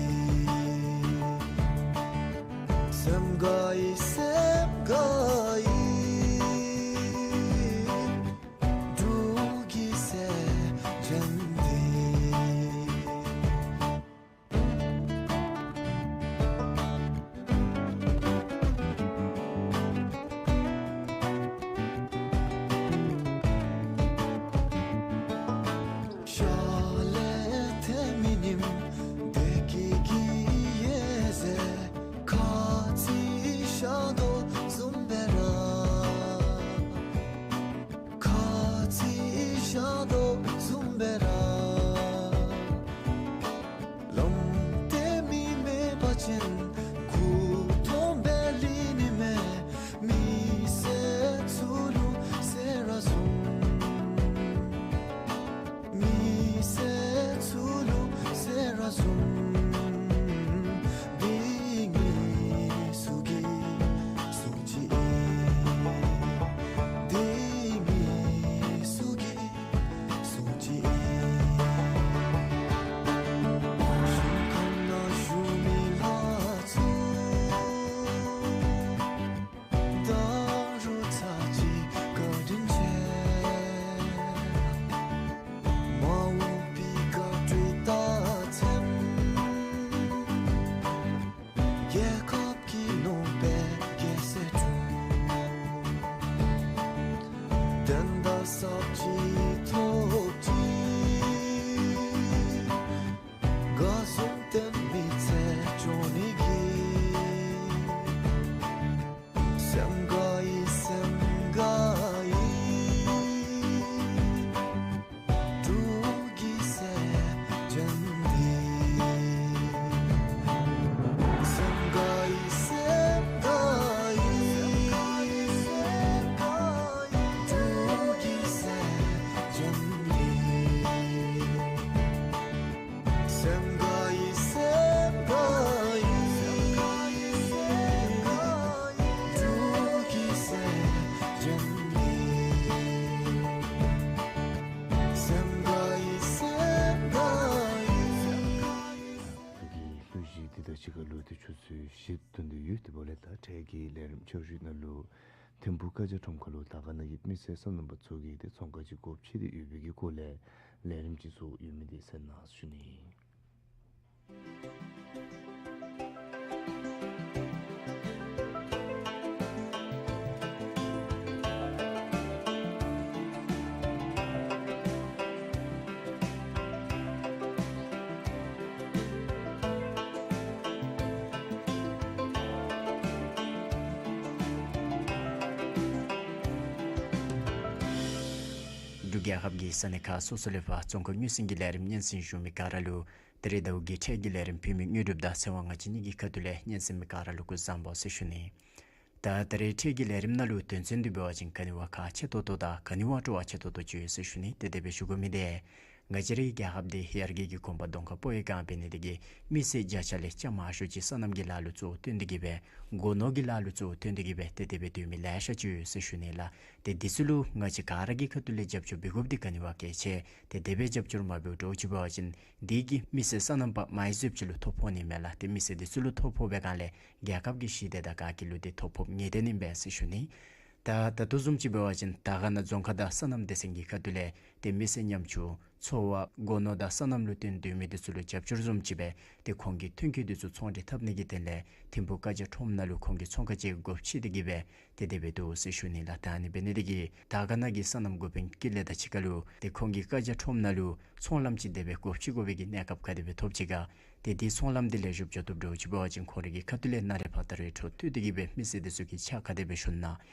སེམས་དགའ་ཡི་སེམས་དགའ་ཡི། འབྲུག་གི་སྲས་ཆེན་འདི། ཤར་ལས་ཐལ་མི་ཉིམ་བདེ་སྐྱིད་ཀྱི་འོད་ཟེར། ཁ་ཚིག་ཤར་དོ་བཟུམ་སྦེ་ར། ཁ་ཚིག་ཤར་དོ་བཟུམ་སྦེ་ར། ལམ་སྟོན་མི་མེད་པ་ཅིན་མགུ་འཐོམས་སྦེ་ལུས་ནི་མས། མི་སེར་ཚུ་ལུ་ཟེར་ར་བཟུམ། མི་སེར་ཚུ་ལུ་ཟེར་ར་བཟུམ། འདི་གཉིས་སུ་གིས་གསུངས་ཅི་ཨིན། འདི་ དོན་དག་ཚབས་ཅིག་ཐོབ་ཅི། དགའ་བཟུམ་སྟོན་མི་ཚེ་སྐྱོང་ནི་གི། སེམས་དགའ་ཡི་སེམས་དགའ་ཡི། སྤྲུལ་གྱི་སྲས་ཅན་འདི། སེམས་དགའ་ཡི་སེམས་དགའ་ཡི། སྤྲུལ་གྱི་སྲས་ཅན་འདི། སེམས་དགའ་ཡི་སེམས་དགའ་ཡི། སྤྲུལ་གྱི་སྲས་ཅན་འདི། སེམས་དགའ་ཡི་སེམས་དགའ་ཡི། ད་གི་གླུ་གཞས་འདི་དང་གཅིག་ཁར་ལུ་ཏེ་ཆུ་ཚོད་བཞི་ཐོན་ཏེ་ཡོད། དེ་འབདཝ་ལས་ད་འཕྲལ་གྱི་ལས་རིམ་ཆ་བཞག་ནང་ལུ་ཐིམ་ཕུག་ཀ་ཇ་ཁྲོམ་ཁ་ལུ་དར་དཀར་ན་གི་མི་སེར་སོ་ནམ་པ་ཚུ་གིས་ཏེ་ཚོང་ཁང་ཅིག་སྒོ་ཕྱེ་སྟེ་ཡོད་པའི་གི་སྐོར་ལས་ལས་རིམ་ཅིག་བཟོ་ཡོད་མི་འདི་གསན་གནང་ཞུ་ནི། འབྲུག་རྒྱལ་ཁབ་ཀྱི་ས་གནས་ཁག་སོ་སོ་ལས་ཕར་རྫོང་ཁ་སྙན་སེང་གི་ལས་རིམ་སྙན་སེང་ཞུ་མི་ག་ར་ལུ་ད་རེས་ཟླཝ་གི་འཕྲལ་གྱི་ལས་རིམ་ཕུལ་མི་དངོས་གྲུབ་དང་ཚེ་དབང་ང་བཅས་གཉིས་ཀྱི་ཁ་ཐུག་ལས་སྙན་སེང་མི་ག་ར་ལུ་སྐུ་གཟུགས་བཟང་པོ་ཟེར་ཞུ་ནི། ད་ད་རེས་འཕྲལ་གྱི་ལས་རིམ་ནང་ལུ་དོན་ཚན་འདི་འབད་བ་ཅིན་ག་ནི་བ་ཁག་ཆེ་ཏོག་ཏོ་དང་ག་ནི་བ་སྤྲོ་བ་ཆེ་ཏོག་ཏོ་ཅིག་ཡོད་ཟེར་ཞུ་ནི། ཏེ་དེ་སྦེ་ཞུ་དགོ་མི་འདི་ང་བཅས་རའི་རྒྱལ་ཁབ་འདི་ཡར་རྒྱས་ཀྱི་གོམ་པ་གདོང་ཁར་སྤོ་བའི་སྒང་འབད་ནི་དེ་གིས་མི་སེར་བརྒྱ་ཆ་ལས་བརྒྱ་མང་ཤོས་ཅིག་སོ་ནམ་གྱི་ལཱ་ལུ་གཙོ་བོ་བཏོན་ཏེ་གིས་སྦེ་སྒོ་ནོར་གྱི་ལཱ་ལུ་གཙོ་བོ་བཏོན་ཏེ་གིས་སྦེ་ཏེ་དེ་སྦེ་སྡོད་མི་ལེ་ཤ་ཅིག་ཡོད་ཟེར་ཞུ་ནི་ལགས། ཏེ་འདི་ཚུ་ལུ་ང་བཅས་ག་ར་གི་ཁ་ཐུག་ལས་རྒྱབ་སྐྱོར་འབད་དགོཔ་འདི་ག་ནི་བ་གལ་ཆེ། ཏེ་དེ་སྦེ་རྒྱབ་སྐྱོར་མ་འབད་དོ་ཅིག་འབད་བ་ཅིན་འདི་གིས་མི་སེར་སོ་ནམ་པ་མ་ཡི་ཟོདཔ་ཅིག་ལུ་ཐོ་ཕོག་ནི་མས་ལགས། ཏེ་མི་སེར་འདི་ཚུ་ལུ་ཐོ་ཕོག་པའི་སྒང་ལས་རྒྱལ་ཁབ་ཀྱི་ཞི་བདེ་དང་ག་གི་ལུ་ཏེ་ཐོ་ཕོག་ངེས་བདེན་ཨིན་པས་ཟེར་ཞུ་ནི། ད་ད་ལྟོ་བཟུམ་ཅིག་འབད་བ་ཅིན་དར་དཀར་ན་རྫོང་ཁག་དང་སོ་ནམ་སྡེ་ཚན་གྱི་ཁ་ཐུག་ལས་ཏེ་མི་སེར་ཉམ་ཆུང་འཚོ་བ་སྒོ་ནོར་དང་སོ་ནམ་ལུ་བརྟེན་སྡོད་མི་འདི་ཚུ་ལུ་རྒྱབ་སྐྱོར་བཟུམ་ཅིག་སྦེ་ཏེ་ཁོང་གི་ཐོན་སྐྱེད་འདི་ཚུ་ཚོང་འབྲེལ་འཐབ་ནི་གི་དོན་ལས་ཐིམ་ཕུག་ཀ་ཇ་ཁྲོམ་ནང་ལུ་ཁོང་གི་ཚོང་ཁང་ཅིག་སྒོ་ཕྱེ་སྟེ་གིས་སྦེ་ཏེ་དེ་སྦེ་འདུག་ཟེར་ཞུ་ནི་ལགས། ད་ཨ་ནི་འབད་ནི་དེ་གིས་དར་དཀར་ན་གི་སོ་ནམ་འགོ་དཔོན་ཀུན་ལེགས་དང་གཅིག་ཁར་ལུ་ཏེ་ཁོང་གིས་ཀ་ཇ་ཁྲོམ་ནང་ལུ་ཚོང་ལམ་ཅིག་དེ་སྦེ་སྒོ་ཕྱེ་དགོ་པའི་གི་གནས་སྐབས་ག་དེ་སྦེ་ཐོབ་ཅི་ག། ཏེ་འདི་ཚོང་ལམ་འདི་ལེགས་ཤོམ་འགྱོ་བཏུབ་འདྲཝ་ཅིག་འབད་བ་ཅིན་ཁོང་རའི་གི་ཁ་ཐུག་ལས་ན་རེ་ཕར་ད་རེས་འཕྲོ་མཐུད་དེ་གིས་སྦེ་མི་སེར་འདི་ཚུ་གིས་ཕྱག་ག་དེ་སྦེ་ཞུ་ན།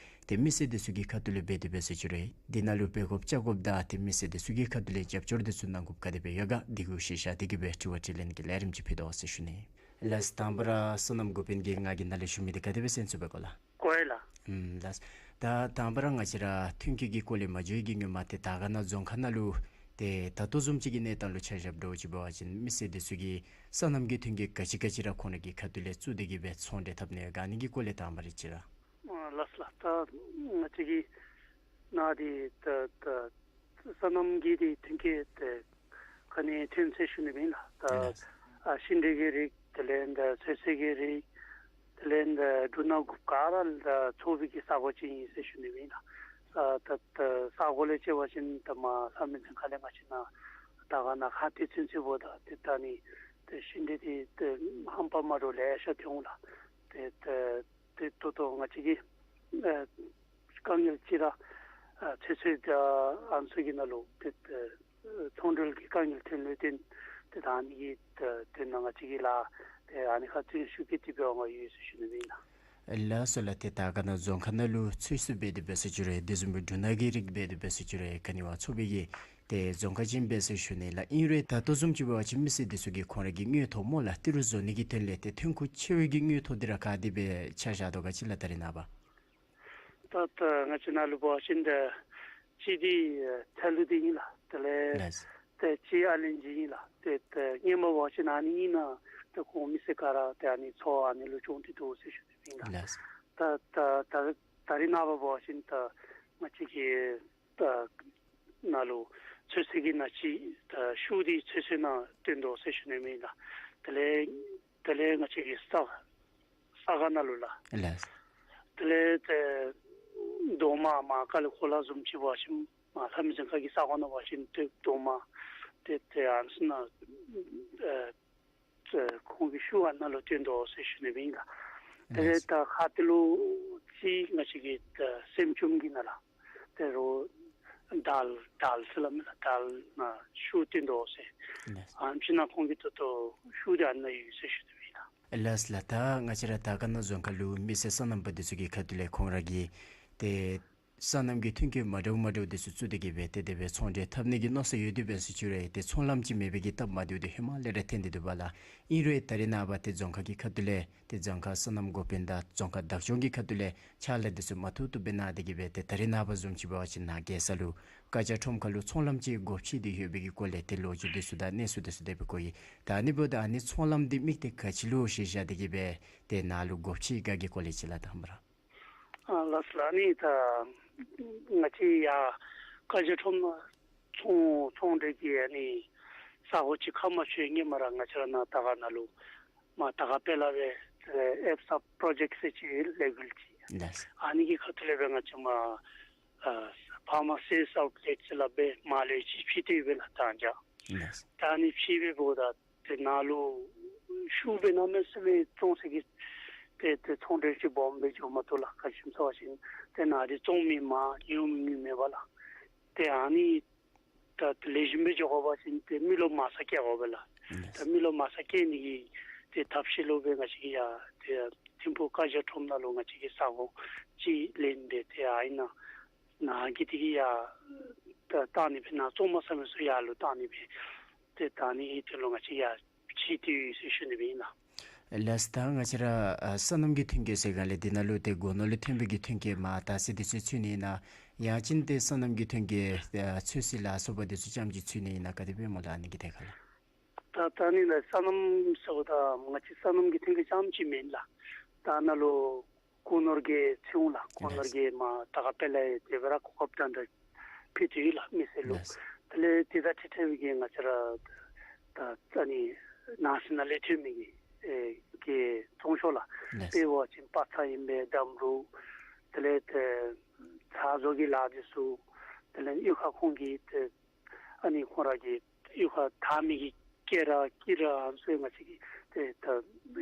ཏེ་མི་སེར་འདི་ཚུ་གི་ཁ་ཐུག་ལས་འབད་དེ་འབད་ཟེར་ཞུ་རུང་འདི་ནང་ལུ་འབད་དགོཔ་བཅའ་དགོཔ་དང་ཏེ་མི་སེར་འདི་ཚུ་གི་ཁ་ཐུག་ལས་རྒྱབ་སྐྱོར་འདི་ཚུ་གནང་དགོཔ་ག་དེ་སྦེ་ཡོད་ག། འདི་གུ་གཞི་བཞག་སྟེ་གིས་སྦེ་དྲི་བ་དྲིས་ལན་གྱི་ལས་རིམ་ཅིག་ཕུལ་དོ་ཟེར་ཞུ་ནི། ལགས། དང་པ་ར་སོ་ནམ་འགོ་དཔོན་གྱིས་ང་གིས་ནཱ་ལས་ཞུ་མི་འདི་ག་དེ་སྦེ་གསན་ཚུགས་པས་གོ་ལགས། གོ་ཡི་ལགས། ཨམ་ལགས། ད་དང་པ་ར་ང་བཅས་ར་ཐོན་སྐྱེད་ཀྱི་སྐོར་ལས་མ་འགྱོ་བའི་གི་སྔོན་མ་ཏེ་དར་དཀར་ན་རྫོང་ཁག་ནང་ལུ་ཏེ་ད་ལྟོ་བཟུམ་ཅིག་གི་གནས་སྟངས་ལུ་ཆ་བཞག་འདྲཝ་ཅིག་འབད་བ་ཅིན་མི་སེར་འདི་ཚུ་གིས་སོ་ནམ་གྱི་ཐོན་སྐྱེད་ག་ཅི་ག་ཅི་ར་ཁོང་རའི་གི་ཁ་ཐུག་ལས་བཙུགས་ཏེ་གིས་སྦེ་ཚོང་འབྲེལ་འཐབ་ནི་ཡོད་ག། ཨ་ནི་གི་སྐོར་ལས་དང་པ་ར་ཅིག་ར། ཨ་ལགས་ལགས། ད་ང་བཅས་ཀྱི་ནཱ་འདི་ད་ད་སོ་ནམ་གྱི་འདི་ཐོན་སྐྱེད་དེ་ག་ནི་ཐོན་ཟེར་ཞུ་ནི་མེན་ལགས། ད་ལགས། ཨ་ཤིང་འབྲས་ཀྱི་རིགས་དེ་ལས་ད་ཚོད་བསྲེ་གི་རིགས་དེ་ལས་ད་འབྲུ་སྣ་དགུ་ག་ར་ད་ཚོ་བའི་གི་ས་གོ་ཅིག་ཨིན་ཟེར་ཞུ་ནི་མེན་ལགས། ཨ་ད་ད་ས་གོ་ལས་བཅད་པ་ཅིན་ད་མར་ལྷ་མི་ཚན་ཁ་ལས་ང་བཅས་ནཱ་དར་དཀར་ན་ཁ་ཏེ་ཚུན་ཚོད་འབདཝ་ད་ཏེ་ད་ནི་ཏེ་ཤིང་འབྲས་འདི་ཏེ་ཧམ་པ་མ་འདྲཝ་ལེ་ཤ་ཐོན་འོང་ལགས། ཏེ་ད་ཏེ་ད་ལྟོ་ང་བཅས་ཀྱི་ཨ་དཀའ་ངལ་ཅིག་ར་ཨ་ཚོད་བསྲེ་ད་ཨ་ནི་ཚུ་གི་ནང་ལུ་ཏེ་ཨ་ཚོང་འབྲེལ་གྱི་དཀའ་ངལ་ཐོན་ལུགས་ཏེ་ཏེ་ད་ཨ་ནི་གི་ཏེ་ཏེ་ནཱ་ང་བཅས་ཀྱིས་ལགས་ཏེ་ཨ་ནི་ཁར་བརྩོན་ཤུགས་བསྐྱེད་དེ་འབད་བའི་ངང་ཡོད་ཟེར་ཞུ་ནི་མེན་ལགས། ལགས་སོ་ལགས། ཏེ་དར་དཀར་ན་རྫོང་ཁག་ནང་ལུ་ཚོད་བསྲེ་འབད་དེ་འབད་ཟེར་ཞུ་རུང་དེ་བཟུམ་སྦེ་འབྲུ་སྣ་གི་རིགས་འབད་དེ་འབད་ཟེར་ཞུ་རུང་ག་ནི་བ་ཚོ་བའི་གི་ཏེ་རྫོང་ཁག་ཅིག་ཨིན་པས་ཟེར་ཞུ་ནི་ལགས། ཨིན་རུང་ད་ལྟོ་བཟུམ་ཅིག་འབད་བ་ཅིན་མི་སེར་འདི་ཚུ་གིས་ཁོང་རའི་གི་དངུལ་ཐོག་སྨོ་ལགས་ཏི་རུ་བཟོ་ནི་གི་དོན་ལས་ཏེ་ཐོན་ཁུངས་ཆེ་བའི་གི་དངུལ་ཐོག་འདི་ར་ག་དེ་སྦེ་ཆ་བཞག་དོ་ག་ཅི་ལགས་ད་རེས་ནངས་པ། ད་ད་ང་བཅས་ནཱ་ལུ་འབད་བ་ཅིན་ད་གཅིག་འདི་ཚལ་ལུ་འདི་ཨིན་ལགས། དེ་ལས་ལགས། ད་གཅིག་ཨ་ལན་ཅི་ཨིན་ལགས། ཏེ་ད་སྔོན་མ་འབད་བ་ཅིན་ཨ་ནི་ཨིན་ན་ད་ཁོང་མི་སེར་ག་ར་ཏེ་ཨ་ནི་ཚོ་ཨ་ནི་ལུ་སྐྱོང་སྟེ་འདུག་ཟེར་ཞུ་ནི་ཨིན་ལགས། ལགས། ད་ད་ད་ད་རེས་ནངས་པ་འབད་བ་ཅིན་ད་ང་བཅས་ཀྱི་ད་ནཱ་ལུ་ཚོད་བསྲེ་གི་ནང་ཅིག་ད་ཤུགས་འདི་ཚོད་བསྲེ་ནང་བཏོན་དོ་ཟེར་ཞུ་ནི་ཨིན་ལགས། དེ་ལས་དེ་ལས་ང་བཅས་ཀྱི་ས་ས་ག་ནང་ལུ་ལགས། ལགས། དེ་ལས་ཏེ་རྡོག་མ་མར་ཀ་ལི་གོ་ལ་བཟུམ་ཅིག་འབད་བ་ཅིན་མར་ལྷ་མི་ཚན་ཁ་གི་ས་གོ་ནང་འབད་བ་ཅིན་ཏེ་རྡོག་མ་ཏེ་ཏེ་ཨ་ནི་ཚུ་ནང་ཨེ་ཏེ་ཁོང་གི་ཤུགས་ཨ་ནཱ་ལུ་བཏོན་དོ་ཟེར་ཞུ་ནི་ཨིན་ལགས། དེ་ལས་ལགས། ད་ཁ་ཏེ་ལུ་ཅིག་ང་བཅས་ཀྱི་ད་སེམས་བྱུང་གི་ནང་ལགས། ཏེ་རོགས་ དཱལ་དཱལ་ཟེར་སླབ་མས་ལགས། དཱལ་ནང་ཤུགས་བཏོན་དོ་ཟེར། ལགས། ཨ་ནེམ་ཅིག་ནང་ཁོང་གིས་ད་ལྟོ་ཤུགས་འདི་ཨ་ནཱ་ཡོད་ཟེར་ཞུ་དོ་ཨིན་ལགས། ལགས་ལགས། ད་ང་བཅས་ར་དར་དཀར་ན་རྫོང་ཁག་ལུ་མི་སེར་སོ་ནམ་པ་འདི་ཚུ་གི་ཁ་ཐུག་ལས་ཁོང་ར་གིས་ཏེ་སོ་ནམ་གྱི་ཐོན་སྐྱེད་མ་འདྲཝ་མ་འདྲཝ་འདི་ཚུ་བཙུགས་ཏེ་གི་སྦེ་ཏེ་དེ་སྦེ་ཚོང་འབྲེལ་འཐབ་ནི་གི་མནོ་བསམ་ཡོད་དེ་འབད་ཟེར་ཞུ་རུང་ཏེ་ཚོང་ལམ་ཅིག་མེད་པའི་གི་སྟབས་མ་བདེཝ་འདི་ཧེ་མ་ལས་ར་ཐོན་ཏེ་འདུག་པ་ལགས། ཨིན་རུང་ད་རེས་ནངས་པ་ཏེ་རྫོང་ཁག་གི་ཁ་ཐུག་ལས་ཏེ་རྫོང་ཁག་སོ་ནམ་འགོ་དཔོན་དང་རྫོང་ཁག་བདག་སྐྱོང་གི་ཁ་ཐུག་ལས་ཕྱག་ལཱ་འདི་ཚུ་མ་ཐུབ་ཐུབ་སྦེ་གནང་སྟེ་གི་སྦེ་ཏེ་ད་རེས་ནངས་པ་བཟུམ་ཅིག་འབད་བ་ཅིན་ནཱ་རྒྱལ་ས་ལུ་བཀའ་རྒྱ་ཁྲོམ་ཁ་ལུ་ཚོང་ལམ་ཅིག་སྒོ་ཕྱེ་སྟེ་ཡོད་པའི་གི་སྐོར་ལས་ཏེ་ལོ་རྒྱུས་འདི་ཚུ་དང་གནས་ཚུལ་འདི་ཚུ་དེ་སྦེ་གོ་ཡི། ད་ཨ་ནི་འབདཝ་ད་ཨ་ནི་ཚོང་ལམ་འདི་དམིགས་གཏད་ག་ཅི་ལུ་གཞི་བཞག་སྟེ་གི་སྦེ་ཏེ་ནཱ་ལུ་སྒོ་ཕྱེ་ག་གི་སྐོར་ལས་ཅིག་སླབ་དང་པ་ར། ཨ་ལགས་སོ་ལགས། ཨ་ནི་ད་ང་བཅས་ཡར་བཀའ་རྒྱ་ཁྲོམ་ནང་ཚོང་ཚོང་འབྲེལ་གྱི་ཨ་ནི་ས་གོ་ཅིག་ཁ་མ་ཕྱེ་སྔོན་མ་ར་ང་བཅས་ར་ནཱ་དར་དཀར་ནང་ལུ་མར་དར་དཀར་དཔལ་ལ་སྦེ་ཨེབ་སབ་པྲོ་ཇེཀཊ་ཟེར་ཅིག་ལས་འགུལ་ཅིག། ལགས། ཨ་ནི་གི་ཁ་ཐུག་ལས་སྦེ་ང་བཅས་མར་ཨ་ཕར་མར་སེལསི་ཨའུཊ་ལེཊ་ཟེར་སླབ་སྦེ་མར་ལས་ཅིག་ཕྱེ་སྟེ་ཡོད་པས་ལགས་ད་ཅི། ལགས། ད་ཨ་ནི་ཕྱེ་སྦེ་འབདཝ་ད་ཏེ་ནཱ་ལུ་ཤུགས་སྦེ་གནམ་མེད་ས་མེད་བཙོང་ས་གི་ཏེ་ཏེ་ཚོང་འབྲེལ་ཅིག་སྦོམ་སྦེ་འགྱོ་མ་བཏུབ་ལགས། ག་ཅི་སྨོ་ཟེར་བ་ཅིན་ཏེ་ནཱ་འདི་བཙོང་མི་མང་ཉུང་མི་མེད་པས་ལགས། ཏེ་ཨ་ནི་ད་ལེགས་ཤོམ་སྦེ་འགྱོ་དགོ་པ་ཅིན་ཏེ་མི་ལུ་མ་རྩ་བཀལ་དགོ་པས་ལགས། ལགས། ད་མི་ལུ་མ་རྩ་བཀལ་ནི་གི་ཏེ་ཐབས་ཤེས་ལུ་སྦེ་ང་བཅས་ཀྱིས་ཡར་ཏེ་ཐིམ་ཕུག་བཀའ་རྒྱ་ཁྲོམ་ནང་ལུ་ང་བཅས་ཀྱིས་ས་གོ་ཅིག་ལེན་སྦེ་ཏེ་ཨ་ནཱ་ནཱ་གི་དེ་གི་ཡར་ད་བཏང་ནི་སྦེ་ནཱ་བཙོང་མ་ཚར་མི་ཚུ་ཡར་ལུ་བཏང་ནི་སྦེ་ཏེ་ད་ཨ་ནི་གི་དོན་ལུ་ང་བཅས་ཡར་ཕྱེ་སྟེ་ཡོད་ཟེར་ཞུ་ནི་སྦེ་ཨིན་ལགས། ལགས། ད་ང་བཅས་ར་ཨ་སོ་ནམ་གྱི་ཐོན་སྐྱེད་ཟེར་ག་ལས་འདི་ནང་ལུ་ཏེ་སྒོ་ནོར་ལས་ཐོན་པའི་གི་ཐོན་སྐྱེད་མར་དར་ཚི་འདི་ཚུ་ཚུད་ནི་ཨིན་ན་ཡང་ཅིན་ཏེ་སོ་ནམ་གྱི་ཐོན་སྐྱེད་ཨ་ཚོད་བསྲེ་ལ་སོགས་པ་འདི་ཚུ་ཙམ་ཅིག་ཚུད་ནི་ཨིན་ན་ག་དེ་སྦེ་སྨོ་ལགས་ཨ་ནི་གི་ཐད་ཁར་ལགས། ད་ད་ཨ་ནི་ལགས་སོ་ནམ་ཟེརཝ་ད་ང་བཅས་སོ་ནམ་གྱི་ཐོན་སྐྱེད་ཙམ་ཅིག་མེན་ལགས། ད་ནཱ་ལུ་སྒོ་ནོར་གྱི་ཚོང་ལགས། སྒོ་ནོར་གྱི་མར་དར་དཀར་དཔལ་ལ་ཡང་དེ་སྦེ་ར་གོ་སྐབས་འདྲ་འདྲ་ཕུལ་ཏེ་ཡོད་ལགས་མི་སེར་ལུ། ལགས། དེ་ལས་དེ་དང་འཁྲིལ་འཁྲིལ་བའི་གི་ང་བཅས་ར་ད་ཨ་ནི་ནང་སེམས་ནང་ལས་ཐོན་མི་གི་ཨེ་གི་ཚོང་ཤོག་ལགས། ལགས། དཔེ་འབད་བ་ཅིན་པ་ཚྭ་ཨིན་པས་འདམ་རུ། དེ་ལས་ཏེ་ཚ་བཟོ་གི་ལཱ་འདི་ཚུ། དེ་ལས་གཡུས་ཁར་ཁོང་གིས་ཏེ་ཨ་ནི་ཁོང་ར་གི་གཡུས་ཁར་འཐག་མི་གི་ཀེ་ར་སྐྱི་ར་ཨ་ནི་ཚུ་ང་བཅས་ཀྱིས་ཏེ་ད་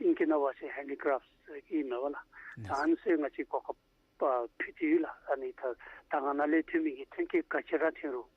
ཨིང་སྐད་ནང་འབད་བ་ཅིན་ཧེན་ཌི་ཀ་རེཕཊ་ཟེར་གྱི་ཨིན་མས་པ་ལགས། ད་ཨ་ནི་ཚུ་ང་བཅས་གོ་སྐབས་ཨ་ཕུལ་ཏེ་ཡོད་ལགས། ཨ་ནི་ད་ད་ང་ནཱ་ལས་ཐོན་མི་གི་ཐོན་སྐྱེད་ག་ཅི་ར་ཐོན་རུང་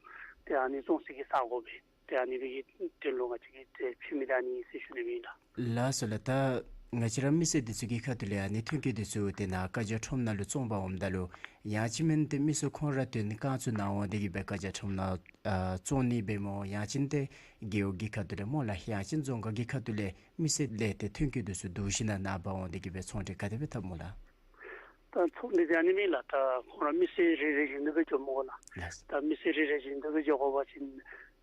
ཏེ་ཨ་ནི་བཙོང་ས་གི་ས་གོ་སྦེ་ཏེ་ཨ་ནི་སྦེ་གི་དོན་ལུ་ང་བཅས་ཀྱིས་ཏེ་ཕུལ་མི་ད་ཨ་ནི་ཨིན་ཟེར་ཞུ་ནི་སྦེ་ཨིན་ལགས། ལགས་སོ་ལགས། ད་ང་བཅས་ར་མི་སེར་འདི་ཚུ་གི་ཁ་ཐུག་ལས་ཨ་ནི་ཐོན་སྐྱེད་འདི་ཚུ་ཏེ་ནཱ་བཀའ་རྒྱ་ཁྲོམ་ནང་ལུ་བཙོང་པར་འོངམ་ད་ལུ་ཡང་ཅིན་མེན་ཏེ་མི་སེར་ཁོང་ར་ཏེ་ནི་རྐང་བཙུགས་ནང་འོང་སྟེ་གི་སྦེ་བཀའ་རྒྱ་ཁྲོམ་ནང་ཨ་བཙོང་ནི་སྦེ་སྨོ། ཡང་ཅིན་ཏེ་རྒེད་འོག་གི་ཁ་ཐུག་ལས་སྨོ་ལགས། ཡང་ཅིན་རྫོང་ཁག་གི་ཁ་ཐུག་ལས་མི་སེར་ལས་ཏེ་ཐོན་སྐྱེད་འདི་ཚུ་བསྡུ་ཞིན་ན་ནཱ་འབག་འོང་སྟེ་གི་སྦེ་ཚོང་འབྲེལ་ག་དེ་སྦེ་འཐབ་སྨོ་ལགས། ད་ཚོང་འབྲེལ་འདི་ཨ་ནི་མེན་ལགས། ད་ཁོང་ར་མི་སེར་རེ་རེ་བཞིན་དུ་སྦེ་འགྱོཝ་སྨོ་ལགས། ལགས། ད་མི་སེར་རེ་རེ་བཞིན་དུ་སྦེ་འགྱོ་དགོ་པ་ཅིན་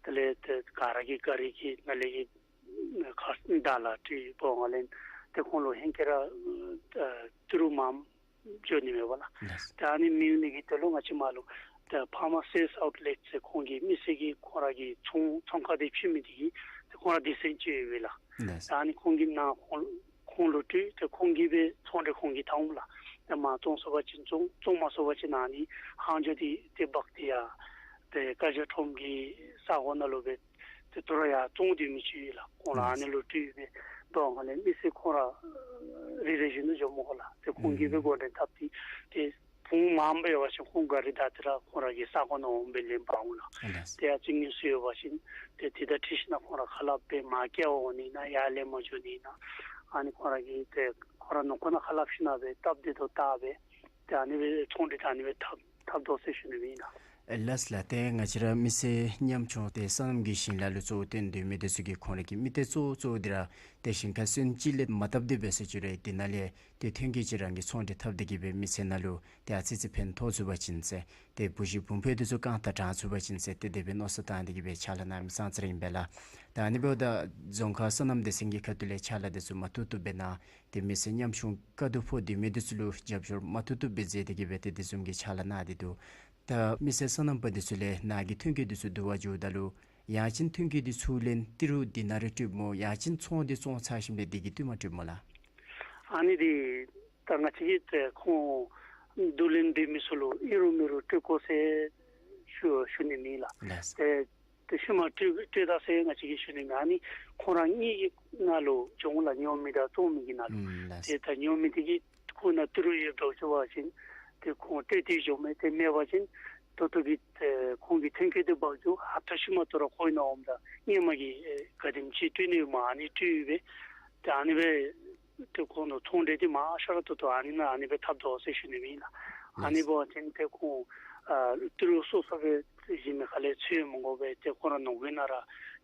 དེ་ལས་ཏེ་ག་ར་གིས་ག་ར་གི་ནང་ལས་ཀྱི་ཁ་བརྡ་ལག་སྤྲོད་འབདཝ་ལས་ཏེ་ཁོང་ལུ་ཧེང་སྐལ་ར་ཨ་ཏི་རུ་མངམ་འགྱོ་ནི་མས་པ་ལགས། ལགས། ད་ཨ་ནི་མེད་ནི་གི་དོན་ལུ་ང་བཅས་མར་ལུ་ད་ཕར་མར་སེལསི་ཨའུཊ་ལེཊ་ཟེར་ཁོང་གི་མི་སེར་གྱི་ཁོང་ར་གི་ཚོང་ཚོང་ཁང་འདི་ཕྱེ་མི་འདི་གིས་ཏེ་ཁོང་ར་སྡེ་ཚན་ཅིག་ཡོད་པས་ལགས། ལགས། ད་ཨ་ནི་ཁོང་གི་ནང་ཁོང་ཁོང་ལུ་སྤྲོད་ཏེ་ཁོང་གིས་སྦེ་ཚོང་འབྲེལ་ཁོང་གིས་འཐབ་འོང་ལགས། ཏེ་མར་བཙོང་ཚུགས་པ་ཅིན་བཙོང་བཙོང་མ་ཚུགས་པ་ཅིན་ཨ་ནི་ཧང་ཇོ་འདི་ཏེ་འབག་སྟེ་ཡར་ཏེ་བཀའ་རྒྱ་ཁྲོམ་གྱི་ས་གོ་ནང་ལུ་སྦེ་ཏེ་དོ་རུང་ཡར་བཙོང་སྡོད་མི་ཅིག་ཡོད་ལགས། ཁོང་ར་ཨ་ནི་ལུ་སྤྲོད་སྦེ་འབག་འོང་ལས་མི་སེར་ཁོང་ར་རེ་རེ་བཞིན་དུ་འགྱོཝ་སྨོ་ལགས། ཏེ་ཁོང་གིས་སྦེ་འགོ་འདྲེན་འཐབ་སྟེ་ཏེ་བུང་མངམ་སྦེ་ཡོད་པ་ཅིན་ཁོང་གཱ་རི་བདའ་སྟེ་ར་ཁོང་ར་གི་ས་གོ་ནང་འོང་སྦེ་ལེན་འབག་འོང་ལགས། ལགས། ཏེ་ཨ་ཙི་དངུལ་སུ་ཡོད་པ་ཅིན་ཏེ་དེ་དང་འཁྲིལ་ཞིན་ན་ཁོང་ར་ཁ་སླབ་སྦེ་མར་བསྐྱལ་འོང་ནི་ཨིན་ན་ཡར་ལེན་པར་འགྱོ་ནི་ཨིན་ན་ཨ་ནི་ཁོང་ར་གིས་ཏེ་ཁོང་ར་ནང་འཁོད་ནང་ཁ་སླབ་ཞིན་ན་སྦེ་སྟབས་བདེ་ཏོག་ཏོ་སྦེ་ཏེ་ཨ་ནི་སྦེ་ཚོང་འབྲེལ་ད་ཨ་ནི་སྦེ་འཐབ་འཐབ་དོ་ཟེར་ཞུ་ནི་སྦེ་ཨིན་ལགས། ལགས་ལགས། ཏེ་ང་བཅས་ར་མི་སེར་ཉམ་ཆུང་ཏེ་སོ་ནམ་གྱི་ཞིང་ལཱ་ལུ་གཙོ་བོ་བཏོན་སྡོད་མི་འདི་ཚུ་གིས་ཁོང་ར་གི་མི་ཏེ་གཙོ་བོ་གཙོ་བོ་འདི་ར་ཏེ་ཞིང་ཁ་སོན་ཅིག་ལས་མ་བཏབ་སྟེ་འབད་ཟེར་ཞུ་རུང་འདི་ནང་ལས་ཏེ་ཐོན་སྐྱེད་ཅིག་རང་གིས་ཚོང་འབྲེལ་འཐབ་སྟེ་གི་སྦེ་མི་ཚེ་ནང་ལུ་ཏེ་ཨ་ཙི་ཅིག་ཕན་ཐོགས་ཚུགས་པ་ཅིན་ཟེར་ཏེ་བུ་གཞི་བུམོ་འདི་ཚུ་གང་དྲག་དྲག་ཚུགས་པ་ཅིན་ཟེར་ཏེ་དེ་སྦེ་མནོ་བསམ་བཏང་སྟེ་གི་སྦེ་ཕྱག་ལཱ་གནང་མི་ཙང་ཙ་ར་ཨིན་པས་ལགས། ད་ཨ་ནི་འབདཝ་ད་རྫོང་ཁག་སོ་ནམ་སྡེ་ཚན་གྱི་ཁ་ཐུག་ལས་ཕྱག་ལཱ་འདི་ཚུ་མ་ཐུབ་ཐུབ་སྦེ་གནང་སྟེ་མི་སེར་ཉམ་ཆུང་དཀའ་སྡུག་ཕོག་སྡོད་མི་འདི་ཚུ་ལུ་རྒྱབ་སྐྱོར་མ་ཐུབ་ཐུབ་སྦེ་མཛད་དེ་གི་སྦེ་ཏེ་དེ་བཟུམ་གྱི་ཕྱག་ལཱ་གནང་སྟེ་འདུག། ད་མི་སེར་སོ་ནམ་པ་འདི་ཚུ་ལས་ནཱ་གི་ཐོན་སྐྱེད་འདི་ཚུ་བསྡུ་བར་འགྱོཝ་ད་ལུ་ཡང་ཅིན་ཐོན་སྐྱེད་འདི་ཚུར་ལེན་ཏི་རུ་འདི་ནང་ར་སྤྲོདཔ་སྨོ། ཡང་ཅིན་ཚོང་འདི་བཙོང་ཚར་ཞིནམ་ལས་འདི་གི་བསྟུད་མར་སྤྲོདཔ་སྨོ་ལགས། ཨ་ནི་འདི་ད་ང་བཅས་ཀྱིས་ཏེ་ཁོང་བསྡུ་ལེན་འབད་མི་ཚུ་ལུ་ཨིན་རུང་མེན་རུང་སྤྲོད་དགོ་ཟེར་ཞུ་ཞུ་ནི་མེད་ལགས། ལགས། ཏེ་ཏེ་ཤུལ་མ་སྤྲོད་སྤྲོད་ད་ཟེར་ང་བཅས་ཀྱིས་ཞུ་ནི་མེད། ཨ་ནི་ཁོང་ར་གཉིས་ཀྱི་ནང་ལུ་འགྱོ་འོང་ལགས། ཉོ་མི་དང་བཙོང་མི་གི་ནང་ལུ། ཨུམ་ལགས། ཏེ་ད་ཉོ་མི་འདི་གིས་ཁོ་ནང་ཏི་རུ་ཡོདཔ་འདྲཝ་ཅིག་འབད་བ་ཅིན་ཏེ་ཁོང་སྤྲོད་དེ་འགྱོཝ་མས། ཏེ་མེད་པ་ཅིན་ ད་ལྟོ་གི་ཏེ་ཁོང་གི་ཐོན་སྐྱེད་འདི་འབག་འགྱོ་ཧ་ཏ་ཤི་མ་ཏོ་ར་ཁོ་ཨིན་ན་འོངམ་ད་ཧེ་མ་གི་ཨེ་ག་དེམ་ཅིག་སྤྲོད་ནི་མ་ཨ་ནི་སྤྲོད་ཡོད་པས། ཏེ་ཨ་ནི་སྦེ་ཏེ་ཁོང་ནོ་ཚོང་འབྲེལ་འདི་མ་ཤ་ར་ཏོག་ཏོ་ཨ་ནི་ནང་ཨ་ནི་སྦེ་འཐབ་དོ་ཟེར་ཞུ་ནི་ཨིན་ལགས། ཨ་ནི་ལགས། འབད་བ་ཅིན་ཏེ་ཁོང་ཨ་ཏི་རུ་སོ་སོ་སྦེ་གཞན་མི་ཁ་ལས་འཚོལ་མི་དགོ་པས། ཏེ་ཁོང་ར་ནོར་གོཝ་ནང་ར་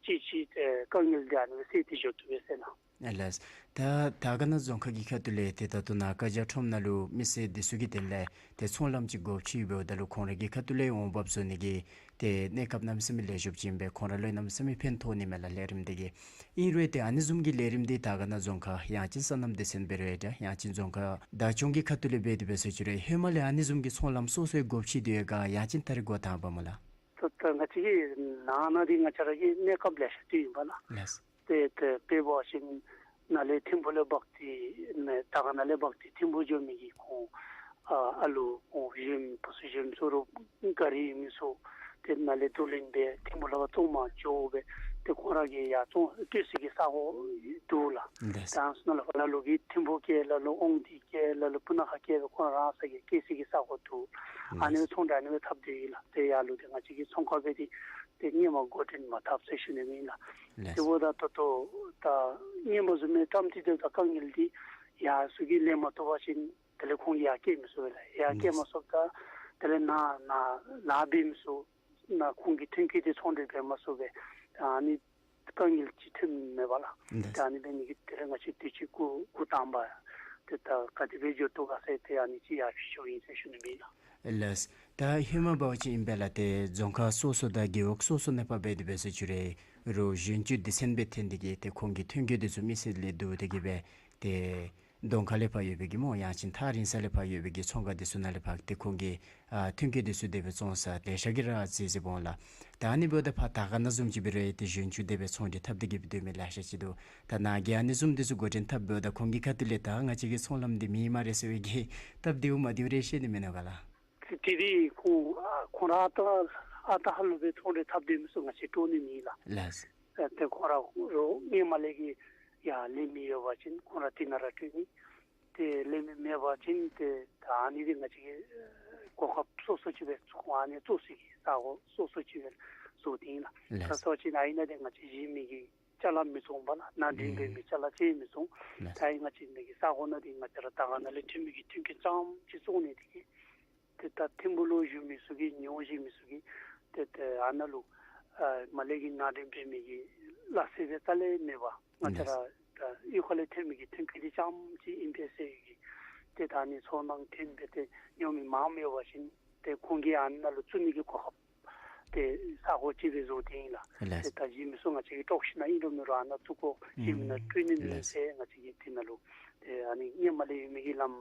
ཅིག་ཅིག་ཏེ་དཀའ་ངལ་འདི་ཨ་ནི་སྦེ་སེལ་ཏེ་འགྱོ་བཏུབ་པས་ཟེར་ལགས། ཨ་ལགས། ད་དར་དཀར་ན་རྫོང་ཁག་གི་ཁ་ཐུག་ལས་ཏེ་ད་ལྟོ་ནཱ་བཀའ་རྒྱ་ཁྲོམ་ནང་ལུ་མི་སེར་འདི་ཚུ་གི་དོན་ལས་ཏེ་ཚོང་ལམ་ཅིག་སྒོ་ཕྱེ་ཡོདཔ་ད་ལུ་ཁོང་ར་གི་ཁ་ཐུག་ལས་འོང་འབབ་བཟོ་ནི་གི་ཏེ་གནས་སྐབས་གནམ་མེད་ས་མེད་ལེགས་ཤོམ་ཅིག་ཨིན་པས། ཁོང་ར་ལུ་གནམ་མེད་ས་མེད་ཕན་ཐོགས་ནི་མས་ལགས་ལས་རིམ་འདི་གིས། ཨིན་རུང་ཏེ་ཨ་ནི་བཟུམ་གྱི་ལས་རིམ་འདི་དར་དཀར་ན་རྫོང་ཁག་ཡང་ཅིན་སོ་ནམ་སྡེ་ཚན་འབད་རུང་ཡང་འདྲ་ཡང་ཅིན་རྫོང་ཁག་བདག་སྐྱོང་གི་ཁ་ཐུག་ལས་འབད་དེ་འབད་ཟེར་ཞུ་རུང་ཧེ་མ་ལས་ཨ་ནི་བཟུམ་གྱི་ཚོང་ལམ་སོ་སོའི་སྒོ་ཕྱེ་དེ་ཡོད་ག་ཡང་ཅིན་ད་རེས་འགོ་དང་པ་སྨོ་ལགས། ད་ད་ང་བཅས་ཀྱི་ནང་ན་འདི་ང་བཅས་ར་གི་གནས་སྐབས་ལེ་ཤ་དེ་ཨིན་པས་ལགས། ལགས། ཏེ་ཏེ་དཔེ་འབད་བ་ཅིན་ནཱ་ལས་ཐིམ་ཕུ་ལས་འབག་སྟེ་ནཱ་དར་དཀར་ན་ལས་འབག་སྟེ་ཐིམ་ཕུ་འགྱོ་མི་གི་ཁོང་ཨ་ཨ་ལུ་ཁོང་གཞོནམ་བུ་ཚུ་གཞོནམ་ཚུ་རུང་གཱ་རི་ཡོད་མི་ཚུ་ཏེ་ནཱ་ལས་བསྡུ་ལེན་འབད་ཐིམ་ཕུ་ལས་ཕར་བཙོང་མ་འགྱོ་བས། ཏེ་ཁོང་ར་གི་ཡར་བཙོང་སྤྲོད་ས་གི་ས་གོ་འདུག་ལགས། ལགས། ད་ནཱ་ལས་ཕར་ལ་ལུ་གིས་ཐིམ་ཕུ་བསྐྱལ་ལ་ལུ་དབང་འདུས་བསྐྱལ་ལ་ལུ་སྤུ་ན་ཁ་བསྐྱལ་སྦེ་ཁོང་ར་རང་སོ་གི་སྤྲོད་ས་གི་ས་གོ་འདུག། ཨ་ནི་ལགས། ཚོང་འབྲེལ་ཨ་ནི་སྦེ་འཐབ་སྟེ་ཡོད་ལགས། ཏེ་ཡར་ལུ་ཏེ་ང་བཅས་ཀྱི་ཚོང་ཁང་འབད་དེ་ཏེ་ཧེ་མ་འགོ་འདྲེན་མ་འཐབ་ཟེར་ཞུ་ནི་ཨིན་ལགས། ལགས། དེ་འབདཝ་ད་ད་ལྟོ་ད་ཧེ་མ་བཟུམ་མའི་བཀྲམ་སྟེ་སྡོདཔ་ད་དཀའ་ངལ་འདི་ཡར་ཚུ་གིས་ལེན་མ་བཏུབ་པ་ཅིན་དེ་ལས་ཁོང་གིས་ཡར་བསྐྱལ་མི་ཚུགས་པས་ལགས། ཡར་བསྐྱལ་མ་ཚུགསཔ་ད་དེ་ལས་ནཱ་ནཱ་ལཱ་འབད་མི་ཚུགས། ནཱ་ཁོང་གི་ཐོན་སྐྱེད་འདི་ཚོང་འབྲེལ་འབད་མ་ཚུགས་པས། ཨ་ནི་དཀའ་ངལ་ཅིག་ཐོན་མས་པ་ལགས། ལགས། ད་ཨ་ནི་འབད་ནི་གི་དེ་ལས་ང་བཅས་དུས་ཅི་འགོ་འགོ་དང་པ་ཏེ་ད་ག་དེ་སྦེ་འགྱོ་དོ་ག་ཟེར་ཏེ་ཨ་ནི་ཅིག་ཡར་ཞུ་ཞུཝ་ཨིན་ཟེར་ཞུ་ནི་ཨིན་ལགས། ལགས། ད་ཧེ་མ་འབད་བ་ཅིན་ཨིན་པས་ལགས། ཏེ་རྫོང་ཁག་སོ་སོ་དང་རྒེད་འོག་སོ་སོ་ནང་ཕར་འབད་དེ་འབད་ཟེར་ཞུ་རུང་གཞོན་བཅུད་སྡེ་ཚན་སྦེ་ཐོན་ཏེ་གིས་ཏེ་ཁོང་གི་ཐོན་སྐྱེད་འདི་ཚུ་མི་སེར་ལས་བསྡུ་སྟེ་གིས་སྦེ་ཏེ་གདོང་ཁ་ལས་ཕར་ཡོད་པའི་གི་སྨོ་ཡང་ཅིན་ཐག་རིང་ས་ལས་ཕར་ཡོད་པའི་གི་ཚོང་ཁང་འདི་ཚུ་ནང་ལས་ཕར་ཏེ་ཁོང་གི་ཨ་ཐོན་སྐྱེད་འདི་ཚུ་དེ་སྦེ་བཙོང་ས་ལེ་ཤ་གིས་ར་གཟིགས་གཟིགསཔ་འོང་ལགས། ད་ཨ་ནི་འབདཝ་ད་ཕར་དར་དཀར་ན་བཟུམ་ཅིག་འབད་རུང་ཏེ་གཞོན་བཅུད་དེ་སྦེ་ཚོང་འབྲེལ་འཐབ་སྟེ་གིས་སྡོད་མི་ལེ་ཤ་ཅིག་འདུག། ད་ནཱ་གིས་ཨ་ནི་བཟུམ་འདི་ཚུ་འགོ་འདྲེན་འཐབ་འབདཝ་ད་ཁོང་གི་ཁ་ཐུག་ལས་ད་ང་བཅས་ཀྱི་ཚོང་ལམ་འདི་མེད་སྨ་རེ་ཟེར་བའི་གི་སྟབས་བདེཝ་མ་བདེཝ་རེ་ཤེས་ནི་མིན་ནུག་ག་ལགས། ཏེ་དེ་ཁོང་ཨ་ཁོང་ར་ཨ་རྟག་ཨ་རྟག་ཧ་ལུགས་སྦེ་ཚོང་འབྲེལ་འཐབ་སྡོད་མི་ཚུ་ང་བཅས་དཀྲོག་ནི་མེད་ལགས། ལགས། ཨ་ཏེ་ཁོང་ར་རོགས་ཧེ་མ་ལས་ཀྱི་ཡར་ལས་མི་ཡོད་པ་ཅིན་ཁོང་ར་དེ་ནང་ར་སྤྲོད་ནི། ཏེ་ལས་མི་མེད་པ་ཅིན་ཏེ་ད་ཨ་ནི་འདི་ང་བཅས་ཀྱིས་གོ་སྐབས་སོ་སོ་ཅིག་སྦེ་ཁོང་ཨ་ནི་བཙོང་ས་གི་ས་གོ་སོ་སོ་ཅིག་སྦེ་བཟོ་སྟེ་ཨིན་ལགས། ལགས། ད་སོ་ཅིག་ཨ་ནི་ནང་འདི་ང་བཅས་གཞན་མི་གི་ཅ་ལ་མི་བཙོང་པ་ལགས། ནང་འདྲེན་འབད་མི་ཅ་ལ་ཅིག་མི་བཙོང་། ལགས། ད་ཨ་ནི་ང་བཅས་མི་གི་ས་གོ་ནང་འདི་ང་བཅས་ར་དར་དཀར་ན་ལས་ཐོན་མི་གི་ཐོན་སྐྱེད་རྐྱངམ་ཅིག་བཙོང་ནི་འདི་གིས་ཏེ་ད་ཐིམ་ཕུ་ལུ་བཞུགས་མི་ཚུ་གིས་ཉོ་བཞུགས་མི་ཚུ་གིས་ཏེ་ཏེ་ཨ་ནཱ་ལུ་ཨ་མར་ལས་ཀྱི་ནང་འདྲེན་འབད་མི་གི་སླ་བསྲེ་སྦེ་རྩ་ལས་མེད་པར་ང་བཅས་ར་ད་གཡུས་ཁ་ལས་ཐོན་མི་གི་ཐོན་སྐྱེད་འདི་རྐྱངམ་ཅིག་ཨིན་པས་ཟེར་གི་ཏེ་ད་ཨ་ནི་ཚོང་ནང་ཐོན་སྦེ་ཏེ་ཉོ་མི་མངམ་ཡོད་པ་ཅིན་ཏེ་ཁོང་གིས་ཨ་ནཱ་ལུ་བཙུགས་ནི་གི་གོ་སྐབས་ཏེ་ས་གོ་ཅིག་སྦེ་བཟོ་སྟེ་ཨིན་ལགས། ལགས། ཏེ་ད་གཞན་མི་ཚུ་ང་བཅས་ཀྱིས་དཀྲོགས་ཞིན་ན་ཨིན་རུང་མེན་རུང་ཨ་ནཱ་བཙུགས་དགོ། གཞན་མི་ནང་སྤྲོད་ནི་མེད་ཟེར་ང་བཅས་ཀྱིས་དེ་ནང་ལུ་ཏེ་ཨ་ནི་ཧེ་མ་ལས་ཡོད་མི་གི་ལམ་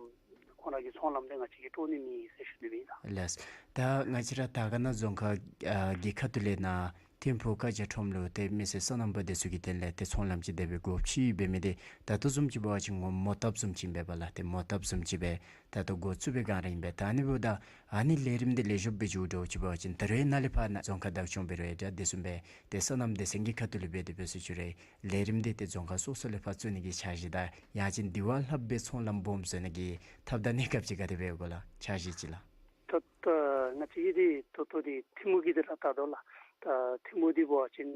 ཁོང་ར་གི་ཚོང་ལམ་འདི་ང་བཅས་ཀྱིས་དཀྲོག་ནི་མེད་ཟེར་ཞུ་ནི་ཨིན་ལགས། ལགས། ད་ང་བཅས་ར་དར་དཀར་ན་རྫོང་ཁག་ཨ་གི་ཁ་ཐུག་ལས་ནཱ་ཐིམ་ཕུ་ཀ་ཇ་ཁྲོམ་ལུ་ཏེ་མི་སེར་སོ་ནམ་པ་འདི་ཚུ་གི་དོན་ལས་ཏེ་ཚོང་ལམ་ཅིག་དེ་སྦེ་སྒོ་ཕྱེ་འབད་མི་འདི་ད་ལྟོ་བཟུམ་ཅིག་འབད་བ་ཅིན་ངོ་མ་མོ་བཏབ་བཟུམ་ཅིག་ཨིན་པས་པ་ལགས། ཏེ་མོ་བཏབ་བཟུམ་ཅིག་སྦེ་ད་ལྟོ་འགོ་བཙུགས་པའི་སྒང་ར་ཨིན་པས། ད་ཨ་ནི་འབདཝ་ད་ཨ་ནི་ལས་རིམ་འདི་ལེགས་ཤོམ་སྦེ་འགྱོ་འགྱོཝ་ཅིག་འབད་བ་ཅིན་ད་རེས་ནཱ་ལས་ཕར་ནཱ་རྫོང་ཁག་བདག་སྐྱོང་འབད་རུང་ཡང་འདྲ་དེ་བཟུམ་སྦེ་ཏེ་སོ་ནམ་སྡེ་ཚན་གྱི་ཁ་ཐུག་ལས་འབད་དེ་འབད་ཟེར་ཞུ་རུང་ལས་རིམ་འདི་ཏེ་རྫོང་ཁག་སོ་སོ་ལས་ཕར་བཙུགས་ནི་གི་འཆར་གཞི་དང་ཡང་ཅིན་དེ་བ་ལྷག་སྦེ་ཚོང་ལམ་སྦོམ་བཟོ་ནི་གི་ཐབས་དང་གནས་སྐབས་ཅིག་ག་དེ་སྦེ་ཡོད་ག་ལགས། འཆར་གཞི་ཅིག་ལགས། ད་ད་ང་བཅས་ཀྱི་འདི་ད་ལྟོ་འདི་ཐིམ་ཕུ་གི་འདི་ར་ད་ལྟོ་ལགས། ད་ཐིམ་ཕུ་འདི་འབད་བ་ཅིན་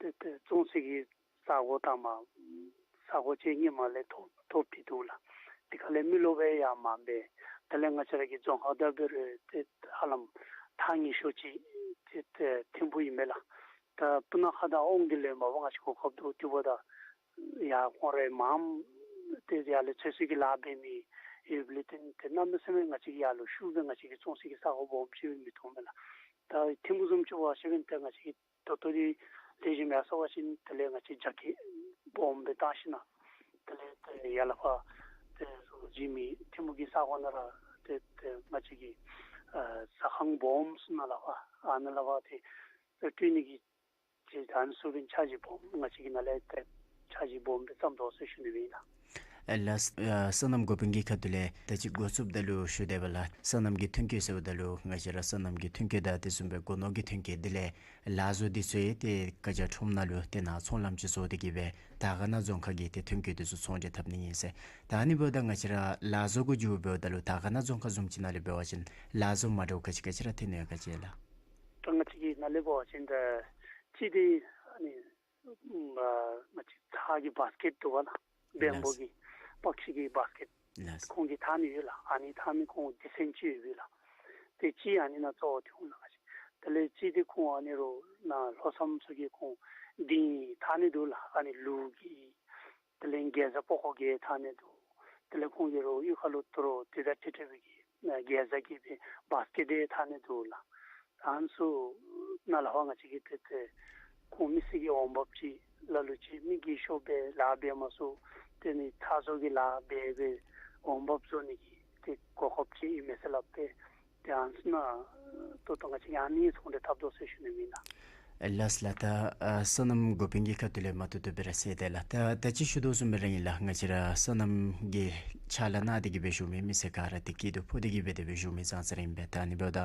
ཏེ་ཏེ་བཙོང་ས་གི་ས་གོ་དང་མ་ས་གོ་ཅིག་ཧེ་མ་ལས་ཐོབ་ཐོབ་སྟེ་འདུག་ལགས། དེ་ཁ་ལས་མི་རློབས་ཡང་མངམ་སྦེ་དེ་ལས་ང་བཅས་ར་གི་རྫོང་ཁག་ད་འབད་རུང་ཏེ་ཧ་ལམ་ཐག་ཉེ་ཤོས་ཅིག་ཏེ་ཏེ་ཐིམ་ཕུ་ཨིན་མས་ལགས། ད་སྤུ་ན་ཁ་དང་དབང་འདུས་ལས་མར་ང་བཅས་གོ་སྐབས་འདུག། དེ་འབདཝ་ད་ཡར་ཁོང་རའི་མངམ་ཏེ་ཡར་ལས་ཚོད་བསྲེ་གི་ལཱ་འབད་མི་ཡོདཔ་ལས་བརྟེན་ཏེ་གནམ་མེད་ས་མེད་ང་བཅས་ཀྱིས་ཡར་ལུ་ཤུགས་སྦེ་ང་བཅས་ཀྱིས་བཙོང་ས་གི་ས་གོ་སྦོམ་ཅིག་སྦེ་མི་མཐོང་མས་ལགས། ད་ཐིམ་ཕུ་བཟུམ་ཅིག་འབད་བ་ཅིན་ཏེ་ང་བཅས་ཀྱིས་ད་ལྟོ་འདི་ལེགས་ཤོམ་ཡར་སོང་པ་ཅིན་དེ་ལས་ང་བཅས་རྒྱ་སྐྱེད་སྦོམ་སྦེ་བཏང་ཞིན་ན་དེ་ལས་ཏེ་ཡར་ལས་ཕར་ཏེ་གཞན་མི་ཐིམ་ཕུ་གི་ས་གོ་ནང་ར་ཏེ་ཏེ་ང་བཅས་ཀྱི་ཨ་ཟ་ཁང་སྦོམ་ཚུ་ནང་ལས་ཕར་ཨ་ནཱ་ལས་ཕར་ཏེ་སྤྲོད་ནི་གི་ཅིག་ད་ཨ་ནི་ཚུ་འབད་འཆར་གཞི་སྦོམ་ང་བཅས་ཀྱི་ནང་ལས་ཏེ་འཆར་གཞི་སྦོམ་སྦེ་བརྩམ་དོ་ཟེར་ཞུ་ནི་ཨིན་ལགས། ལགས། ཨ་སོ་ནམ་འགོ་དཔོན་གྱི་ཁ་ཐུག་ལས་ད་ཅི་འགོ་བཙུགསཔ་ད་ལུ་ཞུ་དེས་པ་ལགས། སོ་ནམ་གྱི་ཐོན་སྐྱེད་ཟེརཝ་ད་ལུ་ང་བཅས་ར་སོ་ནམ་གྱི་ཐོན་སྐྱེད་དང་དེ་བཟུམ་སྦེ་སྒོ་ནོར་གྱི་ཐོན་སྐྱེད་དེ་ལས་ལ་བཟོ་འདི་ཚུ་ཡང་ཏེ་བཀའ་རྒྱ་ཁྲོམ་ནང་ལུ་ཏེ་ནཱ་ཚོང་ལམ་ཅིག་བཟོ་སྟེ་གི་སྦེ་དར་དཀར་ན་རྫོང་ཁག་གི་ཏེ་ཐོན་སྐྱེད་དེ་ཚུ་ཚོང་འབྲེལ་འཐབ་ནི་ཨིན་ཟེར། ད་ཨ་ནི་འབདཝ་ད་ང་བཅས་ར་ལ་བཟོ་གུ་འགྱོཝ་འབདཝ་ད་ལུ་དར་དཀར་ན་རྫོང་ཁག་བཟུམ་ཅིག་ནང་ལས་འབད་བ་ཅིན་ལ་བཟོ་མ་འདྲཝ་ག་ཅི་ག་ཅི་ར་ཐོན་ནི་ཡོད་ག་ཅི་ལགས། ད་ང་བཅས་ཀྱི་ནཱ་ལས་འབད་བ་ཅིན་ད་ཅི་དེ་ཨ་ནི་ཨ་ང་བཅས་ཚྭ་གི་བཱསི་ཀེཊ་འདུག་པ་ལགས། བེམ་བུ་ལགས། གི་པག་ཤིང་གི་བཱསི་ཀེཊ་ལགས། ཁོང་གིས་འཐག་ནི་ཡོད་ལགས། ཨ་ནི་འཐག་མི་ཁོང་སྡེ་ཚན་ཅིག་ཡོད་པས་ལགས། ཏེ་ཅིག་ཨ་ནི་ནང་གཙོ་བོ་ཐོན་ལགས། དེ་ལས་ཅིག་དེ་ཁོང་ཨ་ནི་རུ་ནཱ་ལྷོ་མཚམས་ཚུ་གི་ཁོང་འདི་འཐག་ནི་འདུག་ལགས། ཨ་ནི་ལུག་གི་དེ་ལས་གེ་ཛ་པགས་ཀོ་གི་འཐག་ནི་འདུག། དེ་ལས་ཁོང་གིས་རོགས་གཡུས་ཁ་ལུ་ཏི་རུ་དེ་དང་འཁྲིལ་འཁྲིལ་བའི་གི་གེ་ཛ་གི་སྦེ་བཱསི་ཀེཊ་དེ་འཐག་ནི་འདུག་ལགས། ཨ་ནི་ཚུ་ནཱ་ལས་ཕར་ང་བཅས་ཀྱི་ཏེ་ཏེ་ཁོང་མི་སེར་གྱི་འོང་འབབ་ཅིག་ལ་ལུ་ཅིག་མི་རྒས་ཤོས་སྦེ་ལཱ་འབད་མ་ཚུགས། དེ་ནི་ཚྭ་བཟོ་གི་ལཱ་འབད་སྦེ་འོང་འབབ་བཟོ་ནི་གི་ཏེ་གོ་སྐབས་ཅིག་ཨིན་མས་ཟེར་སླབ་སྟེ། ཏེ་ཨ་ནི་ཚུ་ནང་ད་ལྟོ་ང་བཅས་ཨ་ནི་ཚོང་འབྲེལ་འཐབ་དོ་ཟེར་ཞུ་ནི་ཨིན་ལགས། ལགས་ལགས། ད་ཨ་སོ་ནམ་འགོ་དཔོན་གྱི་ཁ་ཐུག་ལས་མ་ཐུབ་ཐུབ་སྦེ་ར་གསལ་ཏེ་ལགས། ད་ད་ཅི་ཞུ་དོ་བཟུམ་སྦེ་ར་ཨིན་ལགས། ང་བཅས་ར་སོ་ནམ་གྱི་ཕྱག་ལཱ་གནང་སྟེ་གི་སྦེ་བཞུགས་མི་མི་སེར་ག་ར་ཏེ་སྐྱིད་སྡུག་ཕོག་སྟེ་གི་སྦེ་དེ་སྦེ་བཞུགས་མི་ཙང་ཙ་ར་ཨིན་པས། ད་ཨ་ནི་འབདཝ་ད་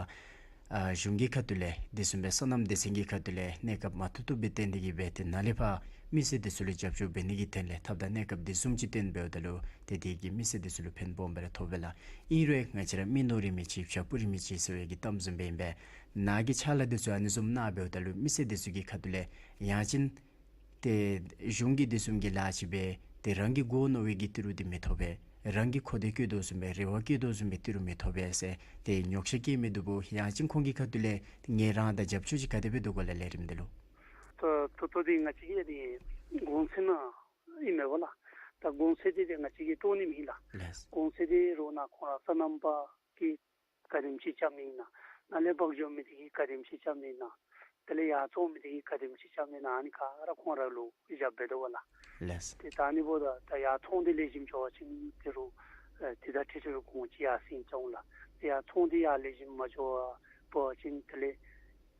ཨ་གཞུང་གི་ཁ་ཐུག་ལས་དེ་བཟུམ་སྦེ་སོ་ནམ་སྡེ་ཚན་གྱི་ཁ་ཐུག་ལས་གནས་སྐབས་མ་ཐུབ་ཐུབ་སྦེ་བཏོན་ཏེ་གི་སྦེ་ཏེ་ནཱ་ལས་ཕར་མི་སེར་དེ་ཚུ་ལུ་རྒྱབ་སྐྱོར་འབད་ནི་གི་དོན་ལས་ཐབས་དང་གནས་སྐབས་དེ་བཟུམ་ཅིག་བཏོན་འབདཝ་ད་ལུ་ཏེ་དེ་གིས་མི་སེར་དེ་ཚུ་ལུ་ཕན་སྦོམ་སྦེ་ར་ཐོགས་པས་ལགས། ཨིན་རུང་ང་བཅས་ར་མི་ནོར་རིན་མེད་ཅིག་བྱ་སྤུ་རིན་མེད་ཅིག་ཟེར་བའི་གི་གཏམ་བཟུམ་སྦེ་ཨིན་པས། ནཱ་གི་ཕྱག་ལཱ་དེ་ཚུ་ཨ་ནི་བཟུམ་གནང་འབདཝ་ད་ལུ་མི་སེར་དེ་ཚུ་གི་ཁ་ཐུག་ལས་ཡང་ཅིན་ཏེ་གཞུང་གི་དེ་བཟུམ་གྱི་ལཱ་ཅིག་འབད་དེ་རང་གི་སྒོ་ནོར་བའི་གི་ཏི་རུ་དེ་མི་ཐོབ་པས། རང་གི་ཁོག་དེ་སྐྱོ་དོ་བཟུམ་སྦེ་རེ་བ་སྐྱོ་དོ་བཟུམ་སྦེ་ཏི་རུ་མི་ཐོབ་པས་ཟེར་ཏེ་ཉོགས་བཤད་བཀལ་མི་འདུག་པོ། ཡང་ཅིན་ཁོང་གི་ཁ་ཐུག་ལས་ངལ་རངས་དང་རྒྱབ་སྐྱོར་ཅིག་ག་དེ་སྦེ་འདུག་གོ་ལགས་ལས་རིམ་འདི་ལུ། ད་ད་ལྟོ་འདི་ང་བཅས་ཀྱི་འདི་གོང་ཚད་ནང་ཨིན་མས་པ་ལགས། ད་གོང་ཚད་འདི་ཏེ་ང་བཅས་ཀྱིས་སྤྲོ་ནི་མེད་ལགས། ལགས། གོང་ཚད་འདི་རོགས་ནཱ་ཁོང་ར་སོ་ནམ་པ་གིས་ག་དེམ་ཅིག་རྐྱབ་མི་ཨིན་ན། ནཱ་ལས་འབག་འགྱོ་མི་དེ་གིས་ག་དེམ་ཅིག་རྐྱབ་མི་ཨིན་ན། དེ་ལས་ཡར་བཙོང་མི་དེ་གིས་ག་དེམ་ཅིག་རྐྱབ་མི་ཨིན་ན། ཨ་ནི་ག་ར་ཁོང་ར་ལུ་ཞབས་འབད་དོ་བ་ལགས། ལགས། ཏེ་ད་ཨ་ནི་འབདཝ་ད་ད་ཡར་ཚོང་འདི་ལེགས་ཤོམ་འགྱོ་བ་ཅིན་ཏི་རུ་ཨེ་དེ་དང་འཁྲིལ་འཁྲིལ་བའི་གོང་ཅིག་ཡར་སེང་འགྱོ་འོང་ལགས། ཏེ་ཡར་ཚོང་འདི་ཡར་ལེགས་ཤོམ་མ་འགྱོ་བར་འབད་བ་ཅིན་དེ་ལས་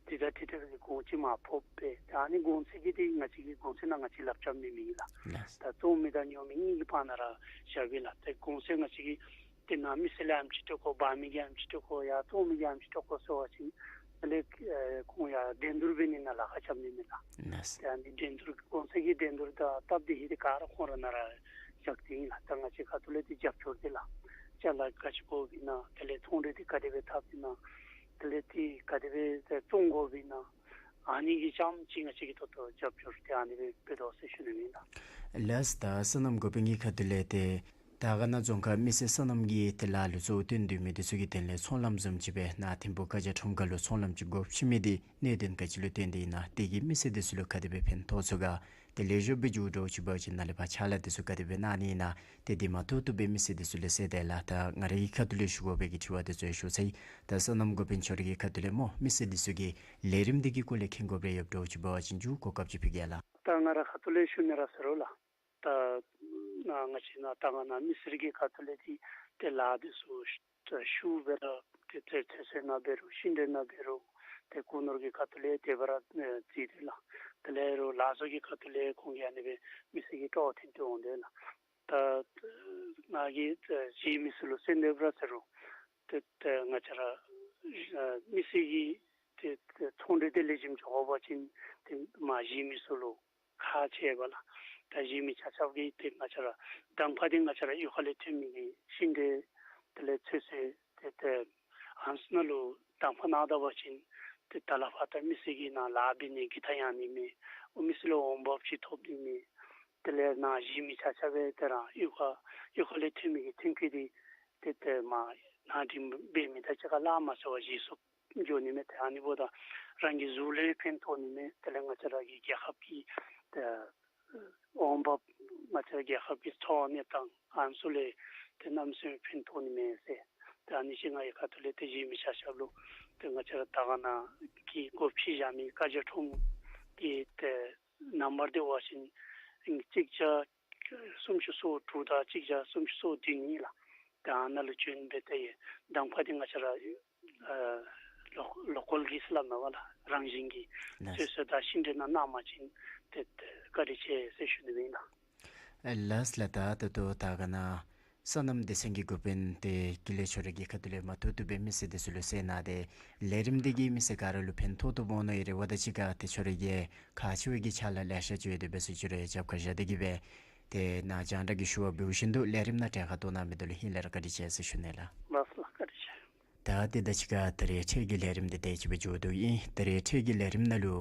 དེ་དང་འཁྲིལ་འཁྲིལ་བའི་གོང་ཅིག་མར་ཕོག་པས། ད་ཨ་ནི་གོང་ཚད་ཀྱི་འདི་ང་བཅས་ཀྱིས་གོང་ཚད་ནང་ང་བཅས་ལགཔ་རྐྱབ་མི་མེད་ལགས། ལགས། ད་བཙོང་མི་དང་ཉོ་མི་གཉིས་ཀྱི་བར་ན་ར་བཞག་པས་ལགས། ཏེ་གོང་ཚད་ང་བཅས་ཀྱིས་ཏེ་ནཱ་མི་སེར་ལུ་ཨེམ་ཅིག་སྤྲོད་དགོ། འབག་མི་གིས་ཨེམ་ཅིག་སྤྲོད་དགོ། ཡར་བཙོང་མི་གིས་ཨེམ་ཅིག་སྤྲོད་དགོ་ཟེར་བ་ཅིན་དེ་ལས་ཨེ་ཁོང་ཡར་འགྲན་བསྡུར་འབད་ནི་ནང་ལཱ་ཁག་རྐྱབ་ནི་མས་ལགས། ལགས། ཏེ་ཨ་ནི་འགྲན་བསྡུར་གོང་ཚད་ཀྱི་འགྲན་བསྡུར་དང་སྟབས་བདེ་ཧིང་དེ་ག་ར་ཁོང་ར་ནཱ་ར་བཞག་སྟེ་ཨིན་ལགས། ད་ང་བཅས་ཁ་ཐུག་ལས་ཏེ་རྒྱབ་སྐྱོར་དེ་ལགས། ཅ་ལ་ག་ཅི་དགོ་པས་ན། དེ་ལས་ཚོང་འབྲེལ་དེ་ག་དེ་སྦེ་འཐབ་པས་ན། དེ་ལས་དེ་ག་དེ་སྦེ་བཙོང་དགོ་པས་ན། ཨ་ནི་གི་རྐྱངམ་ཅིག་ང་བཅས་ཀྱིས་ད་ལྟོ་རྒྱབ་སྐྱོར་དེ་ཨ་ནི་སྦེ་འབད་དོ་ཟེར་ཞུ་ནི་ཨིན་ལགས། ལགས། ད་སོ་ནམ་འགོ་དཔོན་གྱི་ཁ་ཐུག་ལས་ཏེ་དར་དཀར་ན་རྫོང་ཁག་མི་སེར་སོ་ནམ་གྱི་ཏེ་ལཱ་ལུ་གཙོ་བོ་བཏོན་སྡོད་མི་དེ་ཚུ་གི་དོན་ལས་ཚོང་ལམ་བཟུམ་ཅིག་སྦེ་ནཱ་ཐིམ་ཕུག་བཀའ་རྒྱ་ཁྲོམ་ཁ་ལུ་ཚོང་ལམ་ཅིག་སྒོ་ཕྱེ་མི་དེ་གནད་དོན་ག་ཅི་ལུ་བརྟེན་ཏེ་ཨིན་ན། དེ་གིས་མི་སེར་དེ་ཚུ་ལུ་ག་དེ་སྦེ་ཕན་ཐོགས་ཚུགས་ག། ཏེ་ལེགས་ཤོམ་སྦེ་འགྱོ་འགྱོཝ་ཅིག་འབད་བ་ཅིན་ནཱ་ལས་ཕར་ཕྱག་ལཱ་དེ་ཚུ་ག་དེ་སྦེ་གནང་ནི་ཨིན་ན། ཏེ་དེ་མ་ཐུབ་ཐུབ་སྦེ་མི་སེར་དེ་ཚུ་ལུ་གསལ་ཏེ་ལགས། ད་ང་རའི་ཁ་ཐུག་ལས་ཞུ་དགོ་པའི་གི་དྲི་བ་དེ་ཚུ་ཡང་ཞུ་ཚར་ཡི། ད་སོ་ནམ་འགོ་དཔོན་མཆོག་རའི་གི་ཁ་ཐུག་ལས་སྨོ་མི་སེར་དེ་ཚུ་གིས་ལས་རིམ་འདི་གི་སྐོར་ལས་མཁྱེན་དགོཔ་རེ་ཡོདཔ་འདྲཝ་ཅིག་འབད་བ་ཅིན་མཇུག་གོ་སྐབས་ཅིག་ཕུལ་གེ་ལགས། ད་ང་རའི་ཁ་ཐུག་ལས་ཞུ་ནི་ར་ཟེར་རུང་ལགས། ད་ང་བཅས་ནཱ་དར་དཀར་ན་མི་སེར་གྱི་ཁ་ཐུག་ལས་འདི་ཏེ་ལཱ་དེ་ཚུ་ཤུགས་སྦེ་ར་ཏེ་ཏེ་ཚོད་བསྲེ་ནང་འབད་རུང་ཤིང་འབྲས་ནང་འབད་རུང་ཏེ་སྒོ་ནོར་གྱི་ཁ་ཐུག་ལས་དེ་སྦེ་ར་ཨེ་བརྩིས་ཏེ་ལགས། དེ་ལས་རོགས་ལཱ་བཟོ་གི་ཁ་ཐུག་ལས་ཁོང་གིས་ཨ་ནི་སྦེ་མི་སེར་གྱི་སྤྲོ་བ་ཐོན་ཏེ་འོང་དོ་ལགས། ད་ང་གིས་ཨེ་གཞན་མི་སེར་ལུ་གསོལ་འདེབས་ར་ཟེར་རུང་ཏེ་ཏེ་ང་བཅས་ར་ཨེ་མི་སེར་གྱི་ཏེ་ཏེ་ཚོང་འབྲེལ་དེ་ལེགས་ཤོམ་འགྱོ་དགོ་པ་ཅིན་ཏེ་མ་གཞན་མི་སེར་ལུ་ཁག་ཆེ་བས་ལགས། ད་གཞན་མི་ཆ་ཁྱབ་ཀྱིས་ཏེ་ང་བཅས་ར་གདམ་ཁ་འདི་ང་བཅས་ར་གཡུས་ཁ་ལས་ཐོན་མི་གི་ཤིང་འབྲས་དེ་ལས་ཚོད་བསྲེ་ཏེ་ཏེ་ཨ་ནི་ཚུ་ནང་ལུ་གདམ་ཁ་གནང་ད་པ་ཅིན་ཏེ་ད་ལས་ཕར་ད་མི་སེར་གྱིས་ནཱ་ལཱ་འབད་ནི་གི་ད་ཡང་ནི་མས། ཨོ་མི་སེར་ལུ་འོང་འབབ་ཅིག་ཐོབ་ནི་མས། དེ་ལས་ནཱ་གཞན་མི་ཆ་ཁྱབ་སྦེ་ཏེ་རང་གཡུས་ཁ་གཡུས་ཁ་ལས་ཐོན་མི་གི་ཐོན་སྐྱེད་འདི་ཏེ་ཏེ་མར་ནཱ་འདི་འབད་མི་དང་གཅིག་ཁར་ལཱ་མ་ཟེར་བར་བཞེས་སུ་འགྱོ་ནི་མས། ཏེ་ཨ་ནི་འབདཝ་ད་རང་གི་གཟུགས་ལུ་ཕན་ཐོགས་ནི་མས། དེ་ལས་ང་བཅས་ར་གི་རྒྱལ་ཁབ་ཀྱི་ཏེ་འོང་འབབ་ང་བཅས་ར་རྒྱལ་ཁབ་ཀྱི་འཚོ་བ་གནས་སྟངས་ཨ་ནི་ཚུ་ལུ་ཏེ་གནམ་མེད་ས་མེད་ཕན་ཐོགས་ནི་མས་ཟེར། ཏེ་ཨ་ནི་ཅིག་ང་གི་ཁ་ཐུག་ལས་ཏེ་གཞན་མི་ཆ་ཁྱབ་ལུ་ཏེ་ང་བཅས་ར་དར་དཀར་ན་གི་སྒོ་ཕྱེ་བཞག་མི་བཀའ་རྒྱ་ཁྲོམ་གྱི་ཏེ་ནམ་བར་འདི་འབད་བ་ཅིན་གཅིག་བརྒྱ་སུམ་ཅུ་སོ་དྲུག་དང་གཅིག་བརྒྱ་སུམ་ཅུ་སོ་བདུན་ཨིན་ལགས། ཏེ་ཨ་ནཱ་ལུ་བྱོན་སྦེ་ཏེ་གདམ་ཁ་འདི་ང་བཅས་ར་ཨ་ལོ་ལོ་ཀཱལ་གྱི་ཟེར་སླབ་མས་པ་ལགས། རང་བཞིན་གྱི་ལགས། ཚོད་བསྲེ་དང་ཤིང་འབྲས་ནང་གནང་པ་ཅིན་ཏེ་ཏེ་བཀའ་དྲིན་ཆེ་ཟེར་ཞུ་ནི་ཨིན་ལགས། ལགས་ལགས། ད་ད་ལྟོ་ད་ག་ནི་སོ་ནམ་སྡེ་ཚན་གྱི་འགོ་དཔོན་ཏེ་ཀུན་ལེགས་ཁྱོད་ར་གི་ཁ་ཐུག་ལས་མ་ཐུག་ཐུག་སྦེ་མི་སེར་འདི་ཚུ་ལུ་གསན་གནང་སྟེ་ལས་རིམ་འདི་གིས་མི་སེར་ག་ར་ལུ་ཕན་ཐོགས་ཐོགསཔ་འོང་ནི་ཨིན་རུང་ད་ཅི་ག་ཏེ་ཁྱོད་ར་གིས་ཁག་ཆེ་བའི་གི་ཕྱག་ལཱ་ལེ་ཤ་ཅིག་ཡོད་དེ་འབད་ཟེར་ཁྱོད་ར་ཡང་རྒྱབ་ཁར་བཞག་སྟེ་གིས་སྦེ་ཏེ་ནཱ་རྒྱང་བསྒྲགས་ཀྱི་ཞུ་བ་འབདཝ་བཞིན་དུ་ལས་རིམ་ནང་གྲལ་ཁར་གཏོགས་གནང་མི་འདི་ལུ་ཧིང་ལས་ར་བཀའ་དྲིན་ཆེ་ཟེར་ཞུ་ནི་ལགས། ལགས་ལགས། བཀའ་དྲིན་ཆེ། ད་ཏེ་ད་ཅི་ག་ད་རིས་འཕྲལ་གྱི་ལས་རིམ་འདི་དེ་ཅིག་སྦེ་མཇུག་བསྡུཝ་ཨིན། ད་རིས་འཕྲལ་གྱི་ལས་རིམ་ནང་ལུ་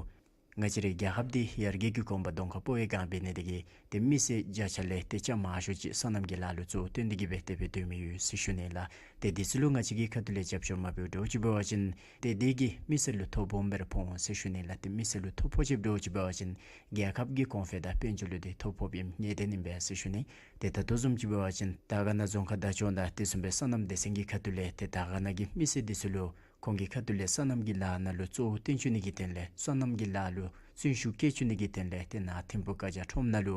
ང་བཅས་རའི་རྒྱལ་ཁབ་འདི་ཡར་རྒྱས་ཀྱི་གོམ་པ་གདོང་ཁར་སྤོ་བའི་སྒང་འབད་ནི་དེ་གིས་ཏེ་མི་སེར་བརྒྱ་ཆ་ལས་ཏེ་བརྒྱ་མ་ཤོས་ཅིག་སོ་ནམ་གྱི་ལཱ་ལུ་གཙོ་བོ་བཏོན་ཏེ་གིས་སྦེ་དེ་སྦེ་སྡོད་མི་ཡོད་ཟེར་ཞུ་ནི་ལགས། ཏེ་འདི་ཚུ་ལུ་ང་བཅས་ཀྱི་ཁ་ཐུག་ལས་རྒྱབ་སྐྱོར་མ་འབདཝ་འདྲཝ་ཅིག་འབད་བ་ཅིན་ཏེ་འདི་གིས་མི་སེར་ལུ་ཐོ་སྦོམ་སྦེ་ར་ཕོག་འོང་ཟེར་ཞུ་ནི་ལགས། ཏེ་མི་སེར་ལུ་ཐོ་ཕོག་ཅིག་འདྲཝ་ཅིག་འབད་བ་ཅིན་རྒྱལ་ཁབ་ཀྱི་གོང་འཕེལ་དང་དཔལ་འབྱོར་ལུ་ཏེ་ཐོ་ཕོགཔ་ཨིནམ་ངེས་གཏན་ཨིན་པས་ཟེར་ཞུ་ནི། ཏེ་ད་ལྟོ་བཟུམ་ཅིག་འབད་བ་ཅིན་ད་ག་ནི་རྫོང་ཁག་བདག་སྐྱོང་དང་དེ་བཟུམ་སྦེ་སོ་ནམ་སྡེ་ཚན་གྱི་ཁ་ཐུག་ལས་ཏེ་ད་ག་ནི་གི་མི་སེར་འདི་ཚུ་ལུ་ཁོང་གི་ཁ་ཐུག་ལས་སོ་ནམ་གྱི་ལཱ་ནང་ལུ་གཙོ་བོ་བཏོན་བཅུག་ནི་གི་དོན་ལས་སོ་ནམ་གྱི་ལཱ་ལུ་བརྩོན་ཤུགས་བསྐྱེད་བཅུག་ནི་གི་དོན་ལས་ཏེ་ནཱ་ཐིམ་ཕུག་ཀ་རྒྱ་ཁྲོམ་ནང་ལུ་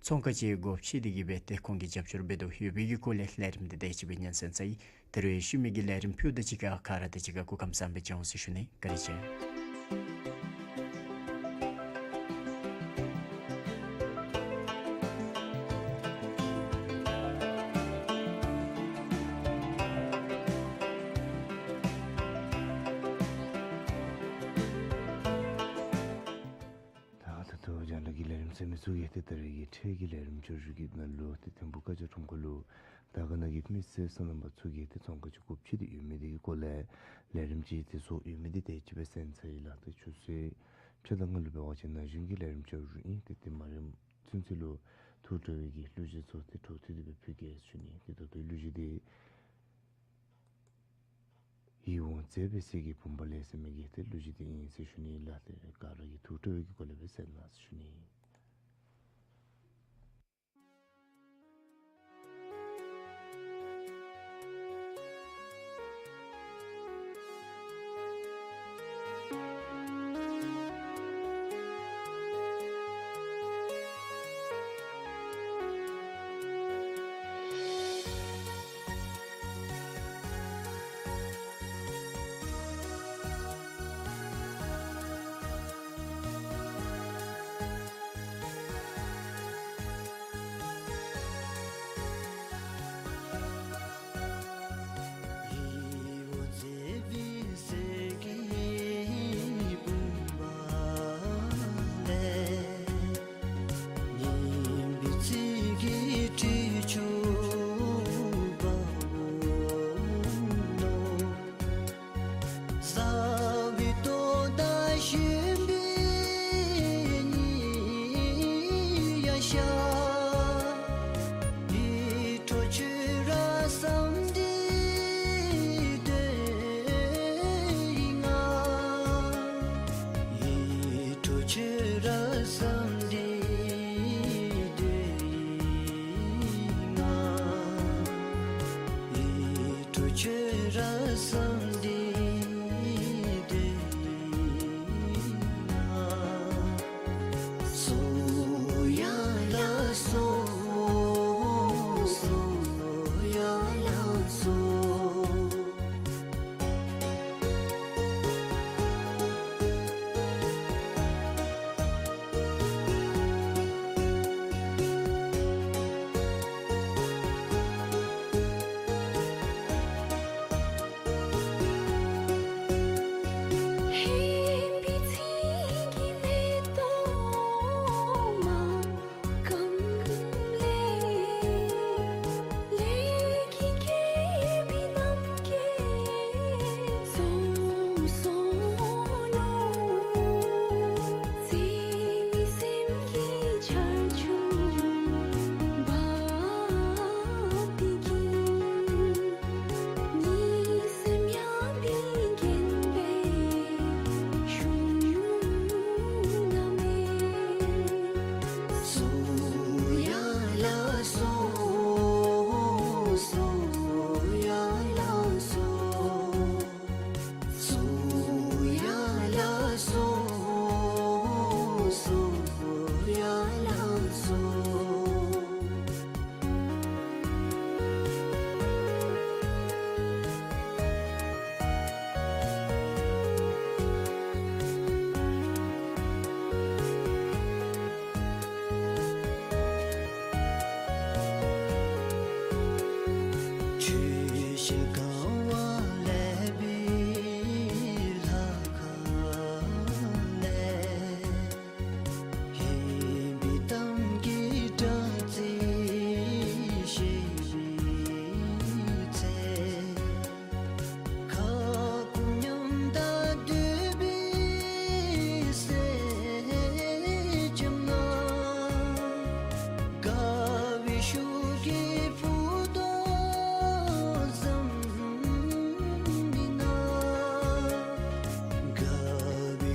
ཚོང་ཁང་ཅིག་སྒོ་ཕྱེ་སྟེ་གིས་སྦེ་ཏེ་ཁོང་གིས་རྒྱབ་སྐྱོར་འབད་དོ་ཡོད་པའི་གི་སྐོར་ལས་ལས་རིམ་འདི་དེ་ཅིག་སྦེ་སྙན་གསན་ཚར་ཡི། ད་རིས་ཤུལ་མའི་གི་ལས་རིམ་ཕུལཝ་ད་ཅིག་ཁར་ག་ར་དང་གཅིག་ཁར་སྐུ་ཁམས་བཟང་པོ་སྦེ་མཇལ་འོང་ཟེར་ཞུ་ནི། བཀའ་དྲིན་ཆེ། ད་ད་ལྟོ་རྒྱང་བསྒྲགས་ཀྱི་ལས་རིམ་གསན་མི་ཚུ་གིས་ཏེ་ད་རིས་ཀྱི་འཕྲལ་གྱི་ལས་རིམ་བསྐྱར་ཞུ་གི་ནང་ལུ་ཏེ་ཐིམ་ཕུག་ཀ་རྒྱ་ཁྲོམ་ཁ་ལུ་ད་ག་ནི་གི་མི་སེར་སོ་ནམ་པ་ཚུ་གིས་ཏེ་ཚོང་ཁང་ཅིག་སྒོ་ཕྱེ་སྟེ་ཡོད་མི་འདི་གི་སྐོར་ལས་ལས་རིམ་ཅིག་ཏེ་བཟོ་ཡོད་མི་འདི་དེ་ཅིག་སྦེ་གསན་ཚར་ཡི་ལགས། ཏེ་ཆུ་ཚོད་ཕྱེད་དང་ལྔ་ལུ་འབད་བ་ཅིན་ན་གཞོན་གྱི་ལས་རིམ་བསྐྱར་ཞུ་ཨིན། ཏེ་དེ་མ་རནམ་ཚུན་ཚོད་ལུ་ཐུགས་ཁྲོ་བའི་གི་གླུ་གཞས་ཚུ་ཏེ་འཕྲོ་མཐུད་དེ་སྦེ་ཕུལ་གེ་ཟེར་ཞུ་ནི། ཏེ་ད་ལྟོའི་གླུ་གཞས་འདི་ཡིད་འོང་མཛེས་པའི་གསེར་གྱི་བུམ་པ་ལས་ཟེར་མི་གི་ཏེ་གླུ་གཞས་འདི་ཨིན་ཟེར་ཞུ་ནི་ལགས། ཏེ་ག་ར་གིས་ཐུགས་ཁྲོ་བའི་གི་སྒོ་ལས་སྦེ་གསན་གནང་ཟེར་ཞུ་ནི།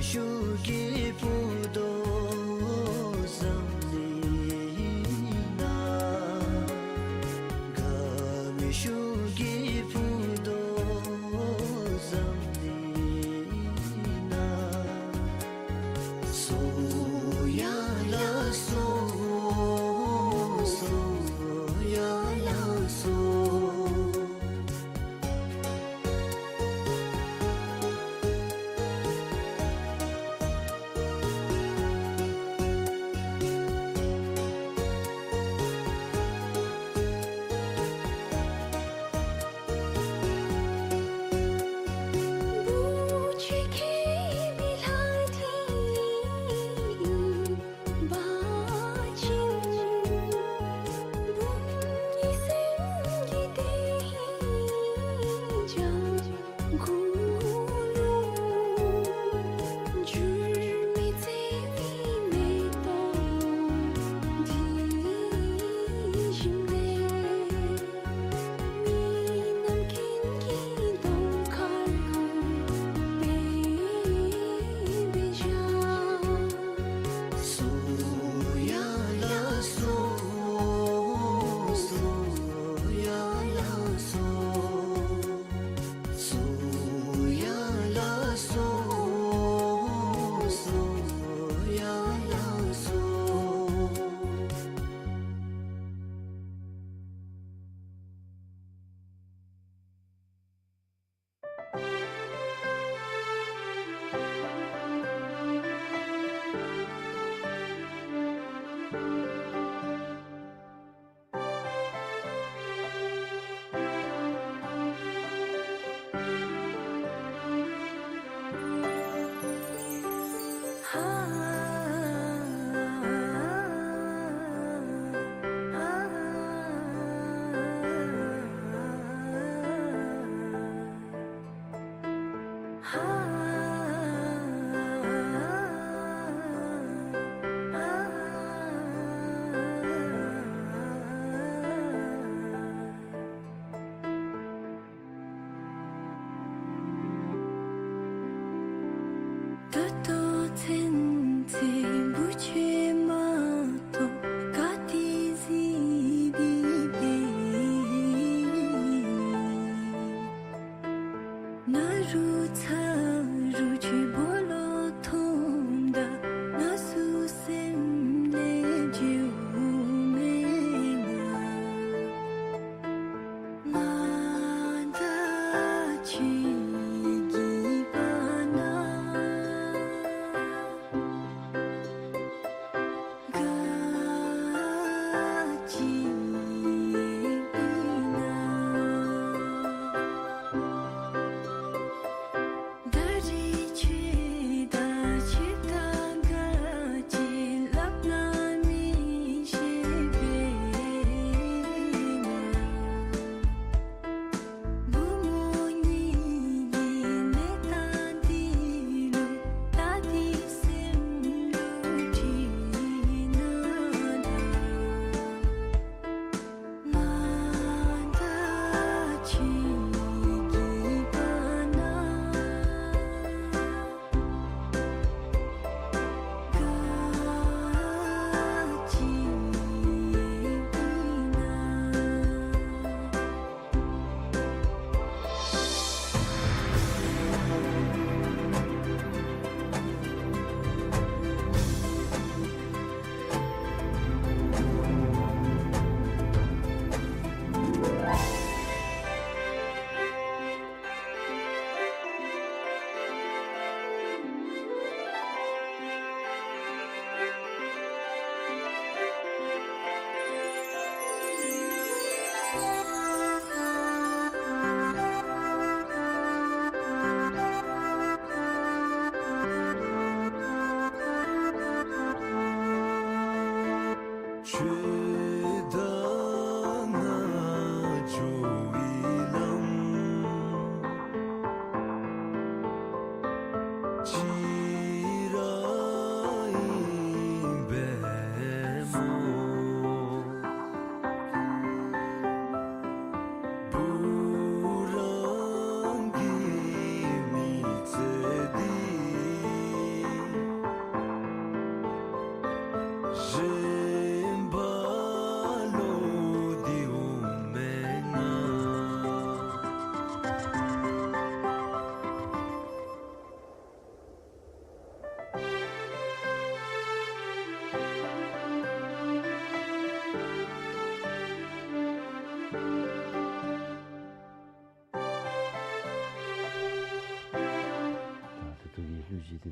ཤུགས་ཀྱིས་ཕུད་དོ་བསམ་ནི་ན། དགའ་མོས་ཤུགས་ཀྱིས་ཕུད་དོ་བསམ་ནི་ན། སོ་ཡ་ལ་སོ། སོ་ཡ་ལ་སོ།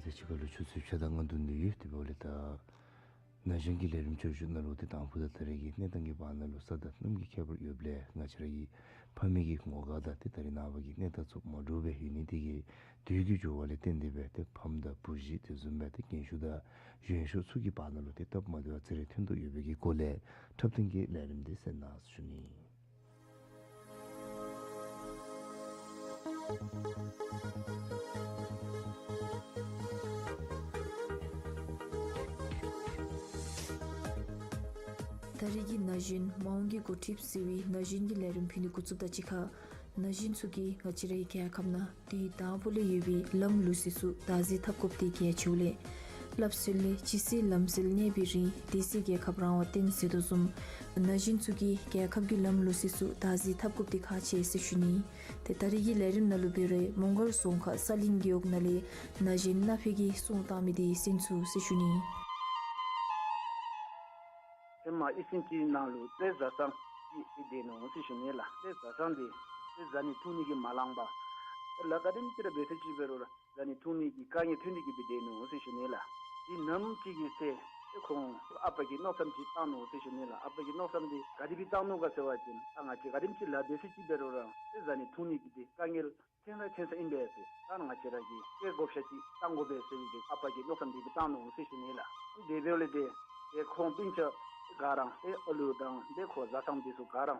ཟེར་ཅིག་ཁར་ལུ་ཆུ་ཚོད་ཕྱེད་དང་ལྔ་བདུན་ལུ་ཡོད། དེ་འབདཝ་ལས་ད་ན་གཞོན་གྱི་ལས་རིམ་བསྐྱར་ཞུ་ནང་ལུ་ཏེ་དང་ཕུ་དང་ད་རེས་ཀྱི་གནས་སྟངས་ཀྱི་བར་ན་ལུ་ས་དང་གནམ་གྱི་ཁྱད་པར་ཡོདཔ་ལས་ང་བཅས་ར་གི་ཕ་མེས་ཀྱི་ངོ་དགའ་དང་ཏེ་ད་རེས་ནངས་པ་གི་གནས་སྟངས་ཚུ་མ་འདྲཝ་སྦེ་ཡོད་ནི་དེ་གིས་དུས་ཀྱི་འགྱུར་བ་ལས་བརྟེན་ཏེ་སྦེ་ཏེ་ཕམ་དང་བུ་གཞི་དེ་བཟུམ་སྦེ་ཏེ་རྒན་ཤོས་དང་གཞོན་ཤོས་ཚུ་གི་བར་ན་ལུ་ཏེ་སྟབས་མ་བདེཝ་ཨ་ཙི་རེ་ཐོན་དོ་ཡོད་པའི་གི་སྐོར་ལས་འཁྲབ་སྟོན་གྱི་ལས་རིམ་འདི་གསན་གནང་ཞུ་ནི། ད་རེས་ཀྱི་ན་གཞོན་མ་འོངས་ཀྱི་འགོ་ཁྲིདཔ་ཟེར་བའི་ན་གཞོན་གྱི་ལས་རིམ་ཕུལ་ནི་འགོ་བཙུགསཔ་དང་གཅིག་ཁར་ན་གཞོན་ཚུ་གིས་ང་བཅས་རའི་རྒྱལ་ཁབ་ནང་དུས་དང་པོ་ལས་ཡོད་པའི་ལམ་ལུགས་སྲོལ་ཚུ་བདག་འཛིན་འཐབ་དགོཔ་དེ་གལ་ཆེཝ་ལས་སླབ་སྲོལ་ལས་ཇི་སྲིད་ལམ་སྲོལ་གནས་པའི་རིང་དེ་སྲིད་རྒྱལ་ཁབ་རང་དབང་བརྟན་ཟེར་དོ་བཟུམ་ན་གཞོན་ཚུ་གིས་རྒྱལ་ཁབ་ཀྱི་ལམ་ལུགས་སྲོལ་ཚུ་བདག་འཛིན་འཐབ་དགོཔ་དེ་ཁག་ཆེ་ཟེར་ཞུ་ནི། ཏེ་ད་རེས་ཀྱི་ལས་རིམ་ནང་ལུ་འབད་རུང་མོང་སྒར་རྫོང་ཁག་ས་གླིང་རྒེད་འོག་ནང་ལས་ན་གཞོན་སྣ་ཕུད་ཀྱིས་གསུངས་བཏང་མི་དེ་གསན་ཚུགས་ཟེར་ཞུ་ནི། ཧེ་མ་ཨི་སིན་ཅིག་ནང་ལུ་དཔེ་བཟའ་ཚང་ཅིག་སྡོད་ནུག་ཟེར་ཞུ་ནི་ལགས། དཔེ་བཟའ་ཚང་འདི་དཔེ་བཟའ་ནི་འཐུང་ནི་གིས་མ་ལང་པར་ལཱ་ག་དེམ་ཅིག་ར་འབད་ཚད་ཅིག་འབད་རུང་ར་བཟའ་ནི་འཐུང་ནི་གི་དཀའ་ངལ་ཐོན་ཏེ་གི་སྦེ་སྡོད་ནུག་ཟེར་ཞུ་ནི་ལགས། དེ་ནམ་ཅིག་གི་ཚེ་ཁོང་ཨ་པ་གིས་མནོ་བསམ་ཅིག་བཏང་ནུག་ཟེར་ཞུ་ནི་ལགས། ཨ་པ་གིས་མནོ་བསམ་འདི་ག་དེ་སྦེ་བཏང་ནུག་ག་ཟེར་བ་ཅིན་ད་ང་བཅས་ག་དེམ་ཅིག་ལཱ་འབད་ཚད་ཅིག་འབད་རུང་ར་དཔེ་བཟའ་ནི་འཐུང་ནི་གི་དེ་དཀའ་ངལ་ཐོན་ར་ཐོན་ས་ཨིན་པས་ཟེར། ད་ང་བཅས་ར་གིས་དཔེ་བགོ་བཤའ་ཅིག་བཏང་དགོ་པས་ཟེར་བའི་གི་ཨ་པ་གིས་མནོ་བསམ་འདི་སྦེ་བཏང་ནུག་ཟེར་ཞུ་ནི་ལགས། དེ་འབདཝ་ལས་དེ་དེ་ཁོང་སྤུན་ཆ་ག་ར་དེ་ཨ་ལུ་དང་དེ་ཁོ་བཟའ་ཚང་འདི་ཚུ་ག་ར་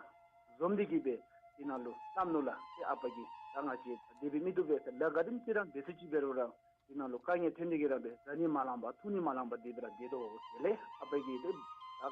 འཛོམས་ཏེ་གི་སྦེ་དེ་ནང་ལུ་སླབ་ནུག་ལགས། དེ་ཨ་པ་གིས་ད་ང་བཅས་དེ་སྦེ་མི་བཏུབ་པས་ཟེར། ལཱ་ག་དེམ་ཅིག་ར་འབད་ཚད་ཅིག་འབད་རུང་ར་དེ་ནང་ལུ་དཀའ་ངལ་ཐོན་ཏེ་གི་ར་སྦེ་བཟའ་ནི་མ་ལང་པར་འཐུང་ནི་མ་ལང་པར་དེ་སྦེ་ར་སྡོད་དོ་ཟེར་ལས་ཨ་པ་གིས་དེ་ད་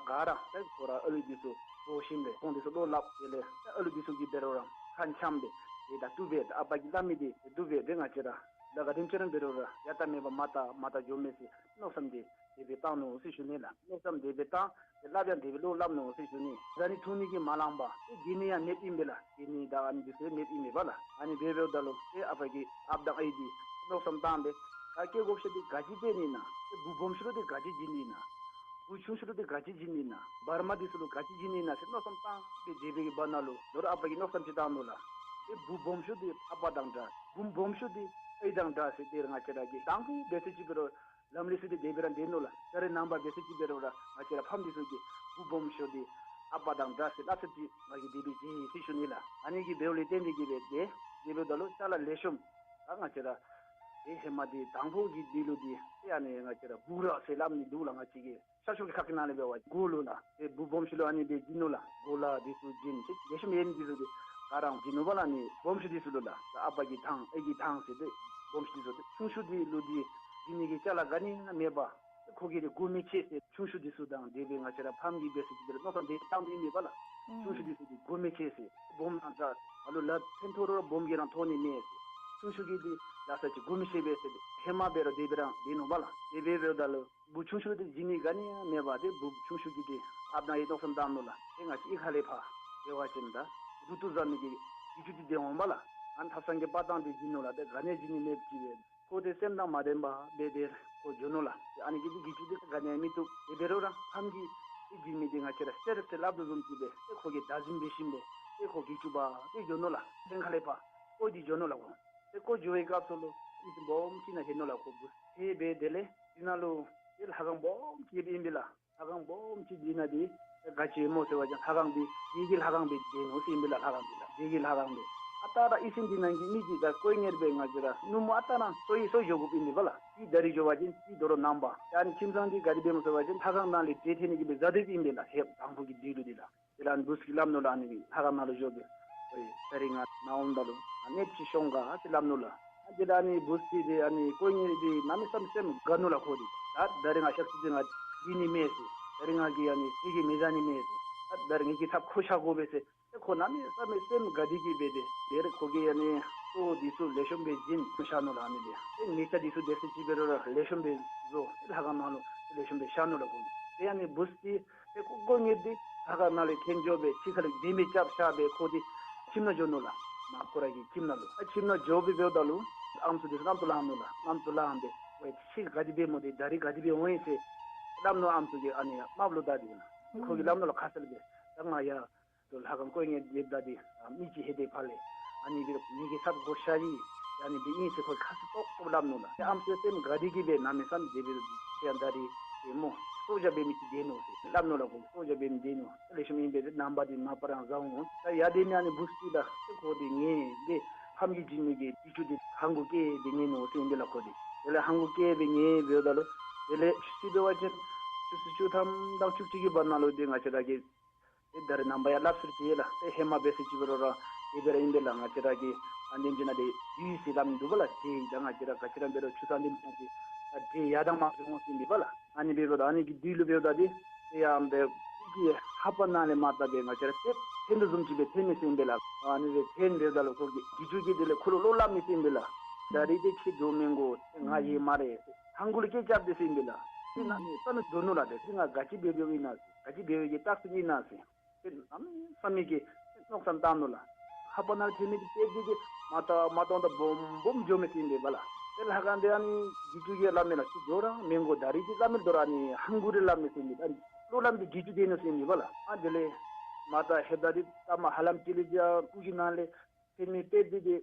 ག་ར་དེ་ཁོ་ར་ཨ་ལུ་འདི་ཚུ་གོ་ཤེས་པས། ཁོང་འདི་ཚུ་བློ་སླབ་ཟེར་ལས་ཨ་ལུ་འདི་ཚུ་གིས་འབད་རུང་ར་ཁ་འཆམ་སྦེ་དེ་ད་བཏུབ་པས། ཨ་པ་གིས་སླབ་མི་དེ་བཏུབ་པས། དེ་ང་བཅས་ར་ལཱ་ག་དེམ་ཅིག་ར་འབད་རུང་ར་ཡར་ལྟ་མེད་པར་མར་ལྟ་མར་ལྟ་འགྱོ་མས་ཟེར་མནོ་བསམ་དེ་དེ་སྦེ་བཏང་ནུག་ཟེར་ཞུ་ནི་ལགས། མནོ་བསམ་དེ་སྦེ་བཏང་སྟེ་སླབ་ཡང་དེ་སྦེ་བློ་སླབ་ནུག་ཟེར་ཞུ་ནི། བཟའ་ནི་འཐུང་ནི་གིས་མ་ལང་པར་དེ་དགེ་བསྙེན་ཡང་མེདཔ་ཨིན་པས་ལགས། དགེ་བསྙེན་དང་ཨ་ནི་འདི་ཚུ་མེདཔ་ཨིན་མས་པ་ལགས། ཨ་ནི་འབད་འབདཝ་ད་ལུ་དེ་ཨ་པ་གིས་ཨཔ་དང་ཨའི་འདི་མནོ་བསམ་བཏང་སྦེ་ད་སྐྱེ་སྒོ་ཤོ་འདི་ག་ཅི་སྟོན་ནི་ཨིན་ན། དེ་བུ་སྦོམ་ཤོས་ལུ་འདི་ག་ཅི་བྱིན་ནི་ཨིན་ན། བུ་ཆུང་ཤོས་ལུ་འདི་ག་ཅི་བྱིན་ནི་ཨིན་ན། བར་མ་འདི་ཚུ་ལུ་ག་ཅི་བྱིན་ནི་ཨིན་ན་ཟེར་མནོ་བསམ་བཏང་སྦེ་སྡོད་པའི་གི་བར་ན་ལུ་ད་རུང་ཨ་པ་གིས་མནོ་བསམ་ཅིག་བཏང་ནུག་ལགས། དེ་བུ་སྦོམ་ཤོས་འདི་ཨ་པ་དང་འདྲ། བུ་སྦོམ་ཤོས་འདི་ཨའི་དང་འདྲ་ཟེར། དེ་ར་ང་བཅས་ར་གིས་དང་ཕུ་འབད་ཚད་ཅིག་འབད་རུང་ལམ་ལུགས་སྲོལ་འདི་དེ་སྦེ་ར་སྡོད་ནུག་ལགས། ད་རེས་ནངས་པ་འབད་ཚད་ཅིག་འབད་རུང་ར་ང་བཅས་ར་ཕམ་འདི་ཚུ་གིས་བུ་སྦོམ་ཤོས་འདི་ཨ་པ་དང་འདྲ་ཟེར་སླབ་ཚད་ཅིག་ང་གིས་དེ་སྦེ་མཇལ་ཡི་ཟེར་ཞུ་ནི་ལགས། ཨ་ནི་གིས་འབདཝ་ལས་བརྟེན་ཏེ་གི་སྦེ་དེ་སྦེ་འབདཝ་ད་ལུ་ཅ་ལ་ལེགས་ཤོམ་ད་ང་བཅས་ར་དེ་ཧེ་མ་དེ་དང་ཕུ་གི་དུས་ལུ་དེ་དེ་ཨ་ནི་ང་བཅས་ར་གུ་ར་ཟེར་སླབ་ནི་འདུག་ལགས། ང་བཅས་ཀྱི་ཤར་ཕྱོགས་ཀྱི་ཁ་སྐད་ནང་ལས་འབད་བ་ཅིན་གུ་ལུ་ལགས། དེ་བུ་སྦོམ་ཤོས་ལུ་ཨ་ནི་སྦེ་བྱིན་ནུག་ལགས། གོ་ལ་འདི་ཚུ་བྱིན་ཏེ་ལེགས་ཤོམ་ཡོད་ནི་འདི་ཚུ་དེ་ག་ར་བྱིན་ནུག་པ་ལགས། ཨ་ནི་སྦོམ་ཤོས་འདི་ཚུ་ལུ་ལགས། ད་ཨ་པ་གི་ཐང་ཨའི་གི་ཐང་ཟེར་ཏེ་སྦོམ་ཤོས་འདི་ཚུ་དེ། ཆུང་ཤོས་འདི་ལུ་དེ་བྱིན་ནི་གི་ཅ་ལ་ག་ནི་ཡང་མེད་པར་ཁོ་གིས་དེ་དགོ་མི་ཆེ་ཟེར། ཆུང་ཤོས་འདི་ཚུ་དང་དེ་སྦེ་ང་བཅས་ར་ཕམ་གྱིས་འབད་ས་ཅིག་འབད་རུང་མནོ་བསམ་དེ་བཏང་སྟེ་ཨིན་མས་པ་ལགས། ཨུམ། ཆུང་ཤོས་འདི་ཚུ་དེ་དགོ་མི་ཆེ་ཟེར། སྦོམ་དང་འདྲ། ཨ་ལུ་ལགཔ་འཐེན་འཐོར་རུང་ར་སྦོམ་གིས་ར་འཐོར་ནི་མས་ཟེར། ཆུང་ཤོས་ཀྱིས་དེ་ལགས་ས་ཅིག་དགོ་མི་ཆེ་པས་ཟེར་ཏེ་ཧེ་མ་འབད་རུང་དེ་སྦེ་ར་སྡོད་ནུག་པ་ལགས། དེ་སྦེ་འབདཝ་ད་ལུ་བུ་ཆུང་ཤོས་དེ་བྱིན་ནི་ག་ནི་ཡང་མེད་པར་དེ་བུ་ཆུང་ཤོས་ཀྱིས་དེ་ཨཔ་དང་ཨའི་མནོ་བསམ་བཏང་ནུག་ལགས། ཨེ་ང་བཅས་གཡུས་ཁ་ལས་ཕར་འབད་བ་ཅིན་ད་རུ་ཏོ་བཟའ་མི་གི་གྱི་ཅུང་འདི་སྡོད་འོང་པ་ལགས། ཨ་ནི་ཐབས་སངས་རྒྱས་པ་དང་དེ་བྱིན་ནུག་ལགས། དེ་ག་ནི་ཡང་བྱིན་ནི་མེདཔ་ཅིག་སྦེ་ཁོ་དེ་སེམས་དང་མ་ལྡན་པར་སྦེ་དེ་ཁོ་འགྱོ་ནུག་ལགས། ཨ་ནི་གི་དེ་གྱི་ཅུང་འདི་ག་ནི་ཡང་མི་བཏུབ། དེ་འབད་རུང་ར་ཕམ་གྱིས་དེ་བྱིན་མི་དེ་ང་བཅས་ར་གསེར་ཟེར་སླབ་དོ་བཟུམ་ཅིག་སྦེ་དེ་ཁོ་གིས་བདག་འཛིན་འབད་ཞིནམ་སྦེ་དེ་ཁོ་གྱི་ཅུང་འབག་སྟེ་འགྱོ་ནུག་ལགས། སེང་ཁ་ལས་ཕར་བཀོ་སྟེ་འགྱོ་ནུག་ལགས། ཁོ་དེ་བཀོ་འགྱོ་བའི་སྐབས་སུ་ལུ་ཨིན་སྦོམ་ཅིག་ནང་ལྷོད་ནུག་ལགས། ཁོ་བུ་དེ་སྦེ་དེ་ལས་དེ་ནང་ལུ་དེ་ལྷ་ཁང་སྦོམ་ཅིག་ཡོདཔ་ཨིན་པས་ལགས། ལྷ་ཁང་སྦོམ་ཅིག་འདི་ནང་དེ་ག་ཅི་སྨོ་ཟེར་བ་ཅིན་ལྷ་ཁང་འདི་བདེ་སྐྱིད་ལྷ་ཁང་སྦེ་སྡོད་ནུག་ཟེར་ཨིན་པས་ལགས། ལྷ་ཁང་འདི་ལགས་བདེ་སྐྱིད་ལྷ་ཁང་སྦེ། ཨ་རྟག་ར་ཨི་སིན་འདི་ནང་གི་མི་འདི་ད་དཀོན་གཉེར་སྦེ་ང་བཅས་ར་ནུབ་མོ་ཨ་རྟག་ར་གསོ་ཡི་གསོ་འགྱོ་དགོཔ་ཨིན་པས་ལགས། དེ་ད་རིས་འགྱོ་བ་ཅིན་དེ་དོ་རུང་ནངས་པ། ཨ་ནི་ཁྱིམ་ཚང་འདི་ག་དེ་སྦེ་སྨོ་ཟེར་བ་ཅིན་ལྷ་ཁང་ནང་ལས་འདྲེ་ཐོན་ནི་གི་སྦེ་བཟའ་སྡོདཔ་ཨིན་པས་ལགས། ཧེ་དང་ཕུ་གི་དུས་ལུ་འདི་ལགས། དེ་ལས་ཨ་ནི་བུ་ཚུ་གིས་སླབ་ནུག་ལགས། ཨ་ནི་ལྷ་ཁང་ནང་ལུ་འགྱོ་སྦེ་ཨེ་ད་རིས་ང་ནཱ་འོངམ་ད་ལུ་ཨ་ནེམ་ཅིག་ཤོང་ག་ཟེར་སླབ་ནུག་ལགས། ཨ་དེ་ལས་ཨ་ནི་བུ་ཚུ་དེ་ཨ་ནི་དཀོན་གཉེར་འདི་གནམ་མེད་ས་མེད་སེམས་དགའ་ནུག་ལགས། ཁོ་དེ་ད་ད་རིས་ང་ཞབས་ཕྱི་འདི་ང་བྱིན་ནི་མས་ཟེར། ད་རིས་ང་གིས་ཨ་ནི་ཟས་ཀྱི་མི་བཟའ་ནི་མས་ཟེར། ད་ད་རིས་ངེ་གི་ཚབ་ཁོ་བཞག་དགོ་པས་ཟེར། ཨེ་ཁོ་གནམ་མེད་ས་མེད་སེམས་དགའ་སྟེ་གི་སྦེ་དེ་དེ་རེ་ཁོ་གིས་ཨ་ནི་གཙོ་བོ་འདི་ཚུ་ལེགས་ཤོམ་སྦེ་བྱིན་བཞག་ནུག་ལགས། ཨ་ནི་དེ་ཨེ་ཉེ་ཆ་འདི་ཚུ་འབད་ས་ཅིག་འབད་རུང་ར་ལེགས་ཤོམ་སྦེ་བཟོ། ཨེ་ལྷ་ཁང་ནང་ལུ་ལེགས་ཤོམ་སྦེ་བཞག་ནུག་ལགས་ཁོ་གིས། ཨེ་ཨ་ནི་བུ་ཚུ་དེ་ཨེ་ཁོ་དཀོན་གཉེར་འདི་ལྷ་ཁང་ནང་ལས་འཐོན་འགྱོ་སྦེ་ཕྱི་ཁ་ལས་དེ་མི་རྐྱབ་བཞག་སྦེ་ཁོ་དེ་ཁྱིམ་ནང་འགྱོ་ནུག་ལགས། ནཱ་ཁོ་ར་གི་ཁྱིམ་ནང་ལུ། ཨེ་ཁྱིམ་ནང་འགྱོ་སྦེ་འབདཝ་ད་ལུ་ཨམ་སྲུ་འདི་ཚུ་རྣམ་རྟོག་ལངས་ནུག་ལགས། རྣམ་རྟོག་ལངས་སྦེ་ཝའེ་ཁྱོད་ག་དེ་སྦེ་སྨོ། དེ་ད་རིས་ག་དེ་སྦེ་འོང་ཡི་ཟེར་སླབ་ནུག། ཨམ་སྲུ་གིས་ཨ་ནི་རྨགཔ་ལུ་བལྟ་སྟེ་ལགས། ཁོ་གིས་སླབ་ནུག་ལགས། ཁ་གསལ་སྦེ་ད་ང་ཡར་ལྷ་ཁང་དཀོན་གཉེར་འདི་བལྟ་སྟེ་ཨ་མི་ཅིག་ལྷོད་དེ་ཕར་ལས་ཨ་ནི་སྦེ་ངེ་གི་ཚབ་ཁོ་བཞག་ཡི། ཨ་ནི་སྦེ་ཨིན་ཟེར་ཁོ་ཁ་གསལ་ཏོག་ཏོ་སླབ་ནུག་ལགས། ཨམ་སྲུ་སེམས་དགའ་སྟེ་གིས་སྦེ་གནམ་མེད་ས་མེད་དེ་སྦེ་ཅིག་ཡང་ད་རིས་ཏེ་སྨོ་གསོ་བྱ་འབད་མི་ཅིག་སྡོད་ནུག་ཟེར་སླབ་ནུག་ལགས། ཁོ་གསོ་བྱ་འབད་མི་སྡོད་ནུག། ལེགས་ཤོམ་ཨིན་པས། རྣམ་པ་འདི་མ་པ་རང་བཟའ་འོང་། ད་ཡར་སྡོད་མི་ཨ་ནི་བུ་སྲིད་ལགས་ཏེ་ཁོ་འདི་ངེས་སྦེ་ཕམ་གྱིས་བྱིན་མི་གི་གྱི་ཅུང་འདི་ཧང་གུ་བཀལ་ཏེ་ཉལ་ནུག་ཟེར་ཨིན་པས་ལགས། ཁོ་འདི་དེ་ལས་ཧང་གུ་བཀལ་སྦེ་ཉལ་འབདཝ་ད་ལུ་དེ་ལས་ཆུ་ཚོད་འབད་བ་ཅིན་ཆུ་ཚོད་བཅུ་ཐམ་དང་བཅུ་གཅིག་གི་བར་ན་ལུ་ཏེ་ང་བཅས་ར་གི་ཏེ་ད་རིས་རྣམ་པ་ཡང་སླབ་ཟེར་ཅི་ལགས། ཏེ་ཧེ་མ་འབད་ཟེར་ཅི་འབད་རུང་ར་དེ་སྦེ་ར་ཨིན་པས་ལགས། ང་བཅས་ར་གི་ཨ་འདེམས་ཅིག་ནང་ཏེ་བདུད་ཟེར་སླབ་མི་འདུག་པ་ལགས། ཏེ་ད་ང་བཅས་ར་ག་ཅི་ར་འབད་རུང་ཆུ་ཚོད་འདི་ནང་ཏེ་ད་ཏེ་ཡར་དང་མར་འགྱོ་འོང་ཟེར་ཨིན་པས་ལགས། ཨ་ནི་འབདཝ་ད་ཨ་ནི་གི་དུས་ལུ་འབདཝ་ད་ཏེ་ཏེ་ཡང་འབད་ཁོ་གི་ལྷ་པ་ནང་ལས་མར་བལྟ་སྦེ་ང་བཅས་ར་ཏེ་འཐེན་དོ་བཟུམ་ཅིག་སྦེ་འཐེན་མི་ཟེར་ཨིན་པས་ལགས། ཨ་ནི་སྦེ་འཐེན་འབདཝ་ད་ལུ་ཁོ་གི་གྱི་ཅུང་གིས་དེ་ལས་ཁོ་ལུ་བློ་སླབ་མི་ཟེར་ཨིན་པས་ལགས། ད་རིས་ཏེ་ཁྱོད་འགྱོ་མི་དགོ། ཏེ་ང་ཡོད་སྨ་རེ། ཧང་གུ་ལུ་སྐད་རྐྱབ་སྟེ་ཟེར་ཨིན་པས་ལགས། ཏེ་གནམ་མེད་ས་མེད་འདྲོག་ནུག་ལགས། ཏེ་ཏེ་ང་ག་ཅི་འབད་འབདཝ་ཨིན་ན་ཟེར། ག་ཅི་འབད་བའི་གི་རྟགས་ཅིག་ཨིན་ན་ཟེར། ཏེ་གནམ་མེད་ས་མེད་ཀྱི་མནོ་བསམ་བཏང་ནུག་ལགས། ལྷ་པ་ནང་ལས་འཐེན་མི་འདི་དཔེ་འདི་ཏེ་མ་བལྟ་མ་མཐོང་དང་སྦོམ་སྦོམ་འགྱོ་མི་ཟེར་ཨིན་པས་ལགས། ཏེ་ལྷ་ཁང་འདི་ཨ་ནི་གྱི་ཅུང་གིས་སླབ་མས་ལགས། ཁྱོད་འགྱོ་ར་མི་དགོ། ད་རིས་ཏེ་སླབ་མི་དོ་ར་ཨ་ནི་ཧང་གུ་རེ་སླབ་མི་ཟེར་ཨིན་པས། ཨ་ནི་བློ་སླབ་མི་འདི་གྱི་ཅུང་འདི་ཨིན་ནོ་ཟེར་ཨིན་པས་ལགས། ཨ་དེ་ལས་མར་བལྟ་ཧེ་བལྟ་སྟེ་ད་མ་ཧ་ལམ་ཅིག་ལས་ཏེ་ཨ་སྐུ་གི་ནང་ལས་འཐེན་མི་དཔེ་འདི་ཏེ་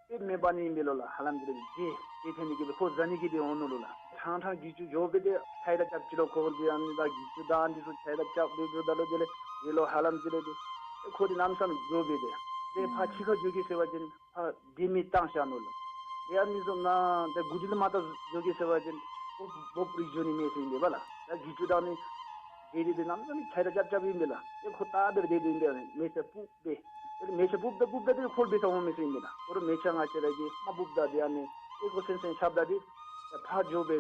དཔེ་མེད་པ་ནི་ཨིན་པས་ལོ་ལགས། ཧ་ལམ་ཅིག་ལས་ཏེ་ཏེ་འཐེན་ནི་གི་སྦེ་ཁོ་བཟའ་ནི་གི་སྦེ་འོང་ནུག་ལོ་ལགས། ཕྲང་ཕྲང་གྱི་ཅུང་འགྱོ་སྦེ་ཏེ་ཕྱག་ལཱ་རྐྱབ་ཅི་ལོ། ཁོ་འདི་ཨ་ནི་ད་གྱི་ཅུང་དང་འདི་ཚུ་ཕྱག་ལཱ་རྐྱབ་སྦེ་འགྱོཝ་ད་ལུ་དེ་ལས་ཡེ་ལོ་ཧ་ལམ་ཅིག་ལས་ཏེ་ཁོ་འདི་གནམ་མེད་ས་མེད་འདྲོག་སྦེ་ཏེ་ཏེ་ཕར་ཕྱི་ཁར་འགྱོ་གེ་ཟེར་བ་ཅིན་ཕར་སྡོད་མི་བཏང་བཞག་ནུག་ལགས། ཏེ་ཨ་ནི་བཟུམ་ནང་ཏེ་མགུ་ཏོ་ལས་མར་བལྟ་འགྱོ་གེ་ཟེར་བ་ཅིན་སྦོབ་སྦོབ་རིལ་འགྱོ་ནི་མས་ཟེར་ཨིན་པས་ལགས། ད་གྱི་ཅུང་དང་ནི་དེ་དེ་དེ་གནམ་མེད་ས་མེད་ཕྱག་ལཱ་རྐྱབ་རྐྱབ་ཨིན་པས་ལགས། ཏེ་ཁོ་ལྟ་སྟེ་སྦེ་སྡོད་སྡོདཔ་ཨིན་པས། མལ་ཆ་སྤུབས་སྦེ་ཏེ་མལ་ཆ་སྤུབས་ད་སྤུབས་ད་ཏེ་ཁོ་ལུ་འབད་ས་འོང་མས་ཟེར་ཨིན་པས་ལགས། ཁོ་ར་མལ་ཆ་ང་བཅས་ར་གིས་མ་སྤུབས་ད་ཏེ་ཨ་ནི་ཨེ་ཁོ་སེམས་སེམས་ཤབ་ད་ཏེ་ཕར་འགྱོ་སྦེ་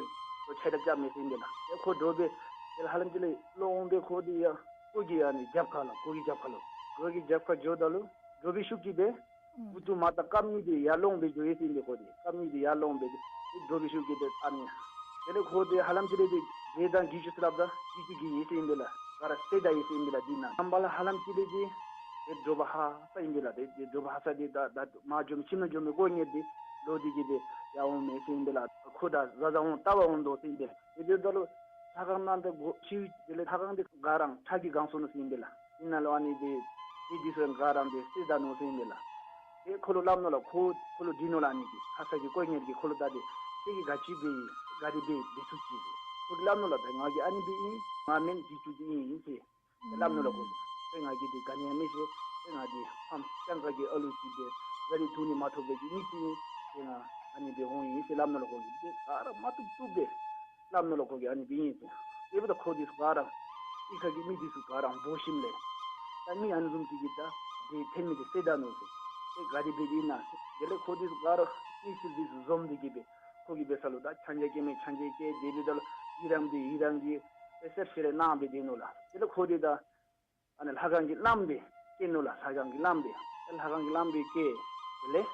ཕྱག་ལཱ་རྐྱབ་མས་ཟེར་ཨིན་པས་ལགས། ཏེ་ཁོ་འདྲོག་སྦེ་ཏེ་ཧ་ལམ་ཅིག་ལས་ལོང་སྦེ་ཁོ་འདི་ཡར་སྒོ་གི་ཨ་ནི་རྒྱབ་ཁ་ལུ་སྒོ་གི་རྒྱབ་ཁ་ལུ་སྒོ་གི་རྒྱབ་ཁར་འགྱོཝ་ད་ལུ་འདྲོག་པའི་ཤུགས་ཀྱིས་སྦེ་མགུ་ཏོ་མར་བལྟ་བཀབ་ནི་འདི་ཡར་ལོང་སྦེ་འགྱོ་ཡི་ཟེར་ཨིན་པས། ཁོ་འདི་བཀབ་ནི་འདི་ཡར་ལོང་སྦེ་ཏེ་འདྲོག་པའི་ཤུགས་ཀྱིས་ཏེ་ཨ་ནི་དེ་ལས་ཁོ་འདི་ཧ་ལམ་ཅིག་ལས་ཏེ་དེ་ད་གྱི་ཅུང་ཟེར་སླབ་ད་གྱི་ཅུང་གིས་ཡི་ཟེར་ཨིན་པས་ལགས། ག་ར་སེལ་ད་ཡི་ཟེར་ཨིན་པས་ལགས། འདི་ནང་རྣམ་པ་ལུ་ཧ་ལམ་ཅིག་ལས་ཏེ་ཏེ་འདྲོག་པ་ཧ་ས་ཨིན་པས་ལགས། ཏེ་ཏེ་འདྲོག་པ་ཧ་ས་ཏེ་ད་ད་མར་འགྱོ་མི་ཁྱིམ་ནང་འགྱོ་མི་དཀོན་ནི་འདི་ལོག་སྟེ་གིས་སྦེ་ཡར་འོང་མས་ཟེར་ཨིན་པས་ལགས། ཁོ་ད་བཟའ་བཟའ་འོང་ལྟ་བར་འོང་དོ་ཟེར་ཨིན་པས། ཏེ་འབདཝ་ད་ལུ་ལྷ་ཁང་ནང་ཏེ་སྒོ་ཕྱེ་དེ་ལས་ལྷ་ཁང་འདི་ག་ར་ཁྲག་གིས་གང་སོང་ནུག་ཟེར་ཨིན་པས་ལགས། ཨིན་ན་ལུ་ཨ་ནི་འདི་འདི་འདི་ཚུ་ག་ར་འདི་བསད་ད་ནུག་ཟེར་ཨིན་པས་ལགས། ཏེ་ཁོ་ལུ་སླབ་ནུག་ལགས། ཁོ་ཁོ་ལུ་དྲིས་ནུག་ལགས། ཨ་ནི་གི་ཧ་ས་གི་དཀོན་གཉེར་གྱིས་ཁོ་ལུ་བལྟ་སྟེ་ཁྱོད་ཀྱིས་ག་ཅི་འབད་ཡི་ག་དེ་སྦེ་འབད་ཚུགས་ཅི་ཟེར། ཁོ་གིས་སླབ་ནུག་ལགས། ད་ང་གིས་ཨ་ནི་འབད་ཡི། ང་མེན་གྱི་ཅུང་འདི་ཨིན་ཟེར་སླབ་ནུག་ལགས། ཁོ་གིས་ཏེ་ང་གིས་འདི་ག་ནི་ཡང་མི་ཤེས། ཏེ་ང་འདི་ཕམ་སྤྱང་ཀ་གི་ཨ་ལུ་ཅིག་སྦེ་བཟའ་ནི་འཐུང་ནི་མ་ཐོབ་པའི་གི་མི་ཅིག་ཨིན། ཏེ་ང་ཨ་ནི་སྦེ་འོང་ཡི་ཟེར་སླབ་ནུག་ལགས། ཁོ་གིས་ཏེ་ག་ར་མ་བཏུབ་བཏུབ་སྦེ་སླབ་ནུག་ལགས། ཁོ་གིས་ཨ་ནི་འབད་ཡི་ཟེར། དེ་འབདཝ་ད་ཁོ་འདི་ཚུ་ག་ར་གཡུས་ཁ་གི་མི་འདི་ཚུ་ག་ར་འབོ་ཞིནམ་ལས་ད་མི་ཨ་ནི་བཟུམ་ཅིག་གིས་ད་འདི་འཐེན་མི་འདི་བསད་ད་ནུག་ཟེར། ཏེ་ག་དེ་སྦེ་འདི་ཨིན་ན་ཟེར། དེ་ལས་ཁོ་འདི་ཚུ་ག་ར་མི་སེར་འདི་ཚུ་འཛོམས་ཏེ་གིས་སྦེ་ཁོ་གིས་འབད་ས་ལུ་ད་ཆང་རྐྱལ་བཀལ་མི་ཆང་རྐྱལ་བཀལ། དེ་འབདཝ་ད་ལུ་ཡི་རངས་འདི་ཡི་རངས་ཀྱིས་ཏེ་སེར་སེར་རེ་གནང་སྦེ་སྡོད་ནུག་ལགས། དེ་ལས་ཁོ་འདི་ད་ཨ་ནི་ལྷ་ཁང་གི་བླམ་འདི་བསྐོས་ནུག་ལགས། ལྷ་ཁང་གི་བླམ་འདི་ལྷ་ཁང་གི་བླམ་འདི་བསྐོས། དེ་ལས་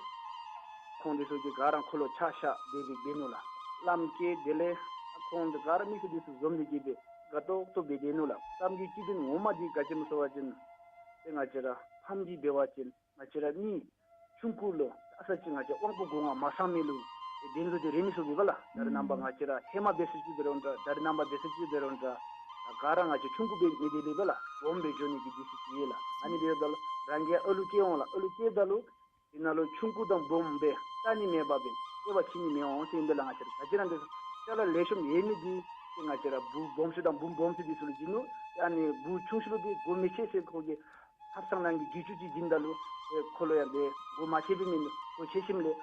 ཁོང་འདི་ཚུ་གིས་ག་ར་ཁོ་ལུ་ཕྱག་ཕྱག་དེ་སྦེ་འབད་ནུག་ལགས། བླམ་བསྐོས། དེ་ལས་ཁོང་འདི་ག་ར་མི་སེར་འདི་ཚུ་འཛོམས་ཏེ་གིས་སྦེ་དགའ་ཏོག་ཏོ་སྦེ་སྡོད་ནུག་ལགས། གཏམ་གྱི་སྤྱི་དོན་ངོ་མ་འདི་ག་ཅི་སྨོ་ཟེར་བ་ཅིན་ཏེ་ང་བཅས་ར་ཕམ་གྱིས་འབད་བ་ཅིན་ང་བཅས་ར་མི་ཆུང་ཀུ་ལུ་ཨ་ས་ཅིག་ང་བཅས་དབང་པོ་སྒོ་ལྔ་མ་སངས་མི་ལུ་ཏེ་བདེན་རྫུན་འདི་རེ་མི་ཚུགས་པས་ལགས། ད་རེས་ནངས་པ་ང་བཅས་ར་ཧེ་མ་འབད་ས་ཅིག་འབད་རུང་འདྲ། ད་རེས་ནངས་པ་འབད་ས་ཅིག་འབད་རུང་འདྲ། ག་ར་ང་བཅས་ཆུང་ཀུ་འབད་མི་འདི་ལས་འབད་ལགས་སྦོམ་སྦེ་འགྱོ་ནི་གི་འདི་ཚུ་ཅིག་ཡོད་ལགས། ཨ་ནི་འབདཝ་ད་ལུ་རང་གི་ཨ་ལུ་སྐྱེ་འོང་ལགས། ཨ་ལུ་སྐྱེཝ་ད་ལུ་དེ་ནང་ལུ་ཆུང་ཀུ་དང་སྦོམ་སྦེ་ལྟ་ནི་མེད་པར་སྦེ་དབྱེ་བ་ཕྱེ་ནི་མི་འོང་ཟེར་ཨིན་པས་ལགས། ང་བཅས་ར་ག་ཅི་ར་འདི་ཅ་ལ་ལེགས་ཤོམ་ཡོད་མི་འདི་ཏེ་ང་བཅས་ར་བུ་སྦོམ་ཤོས་དང་བུམོ་སྦོམ་ཤོས་འདི་ཚུ་ལུ་བྱིན་ནུག། ཨ་ནི་བུ་ཆུང་ཤོས་ལུ་འདི་གོ་མི་ཆོད་ཟེར་ཁོ་གིས་ཐབ་ཚང་ནང་གི་གྱི་ཅུང་ཅིག་བྱིན་ད་ལུ་ཨེ་ཁོ་ལུ་ཡང་ཏེ་གོ་མ་ཆོད་པའི་མི་གོ་ཆོད་ཞིནམ་ལས་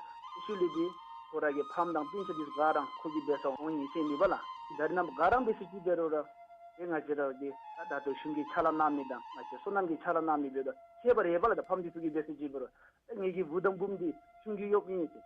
ཤུལ་ལས་འདི་ཁོ་ར་གི་ཕམ་དང་སྤུན་ཆ་འདི་ཚུ་ག་ར་ཁོ་གིས་འབད་སར་འོང་ཡི་ཟེར་ཨིན་པས་ལགས། ད་རེས་ནངས་པ་ག་ར་འབད་ས་ཅིག་འབད་རུང་ར་ཏེ་ང་བཅས་ར་གི་ད་ད་ལྟོ་གཞུང་གིས་ཕྱག་ལཱ་གནང་མི་དང་ང་བཅས་སོ་ནམ་གྱིས་ཕྱག་ལཱ་གནང་མི་འབདཝ་ད་ཁྱད་པར་ཡོད་པས་ལགས། ད་ཕམ་འདི་ཚུ་གིས་འབད་ས་ཅིག་འབད་རུང་ད་ངེ་གི་བུ་དང་བུམོ་འདི་ཆུང་ཀུ་ཡོདཔ་ཨིན་ཟེར།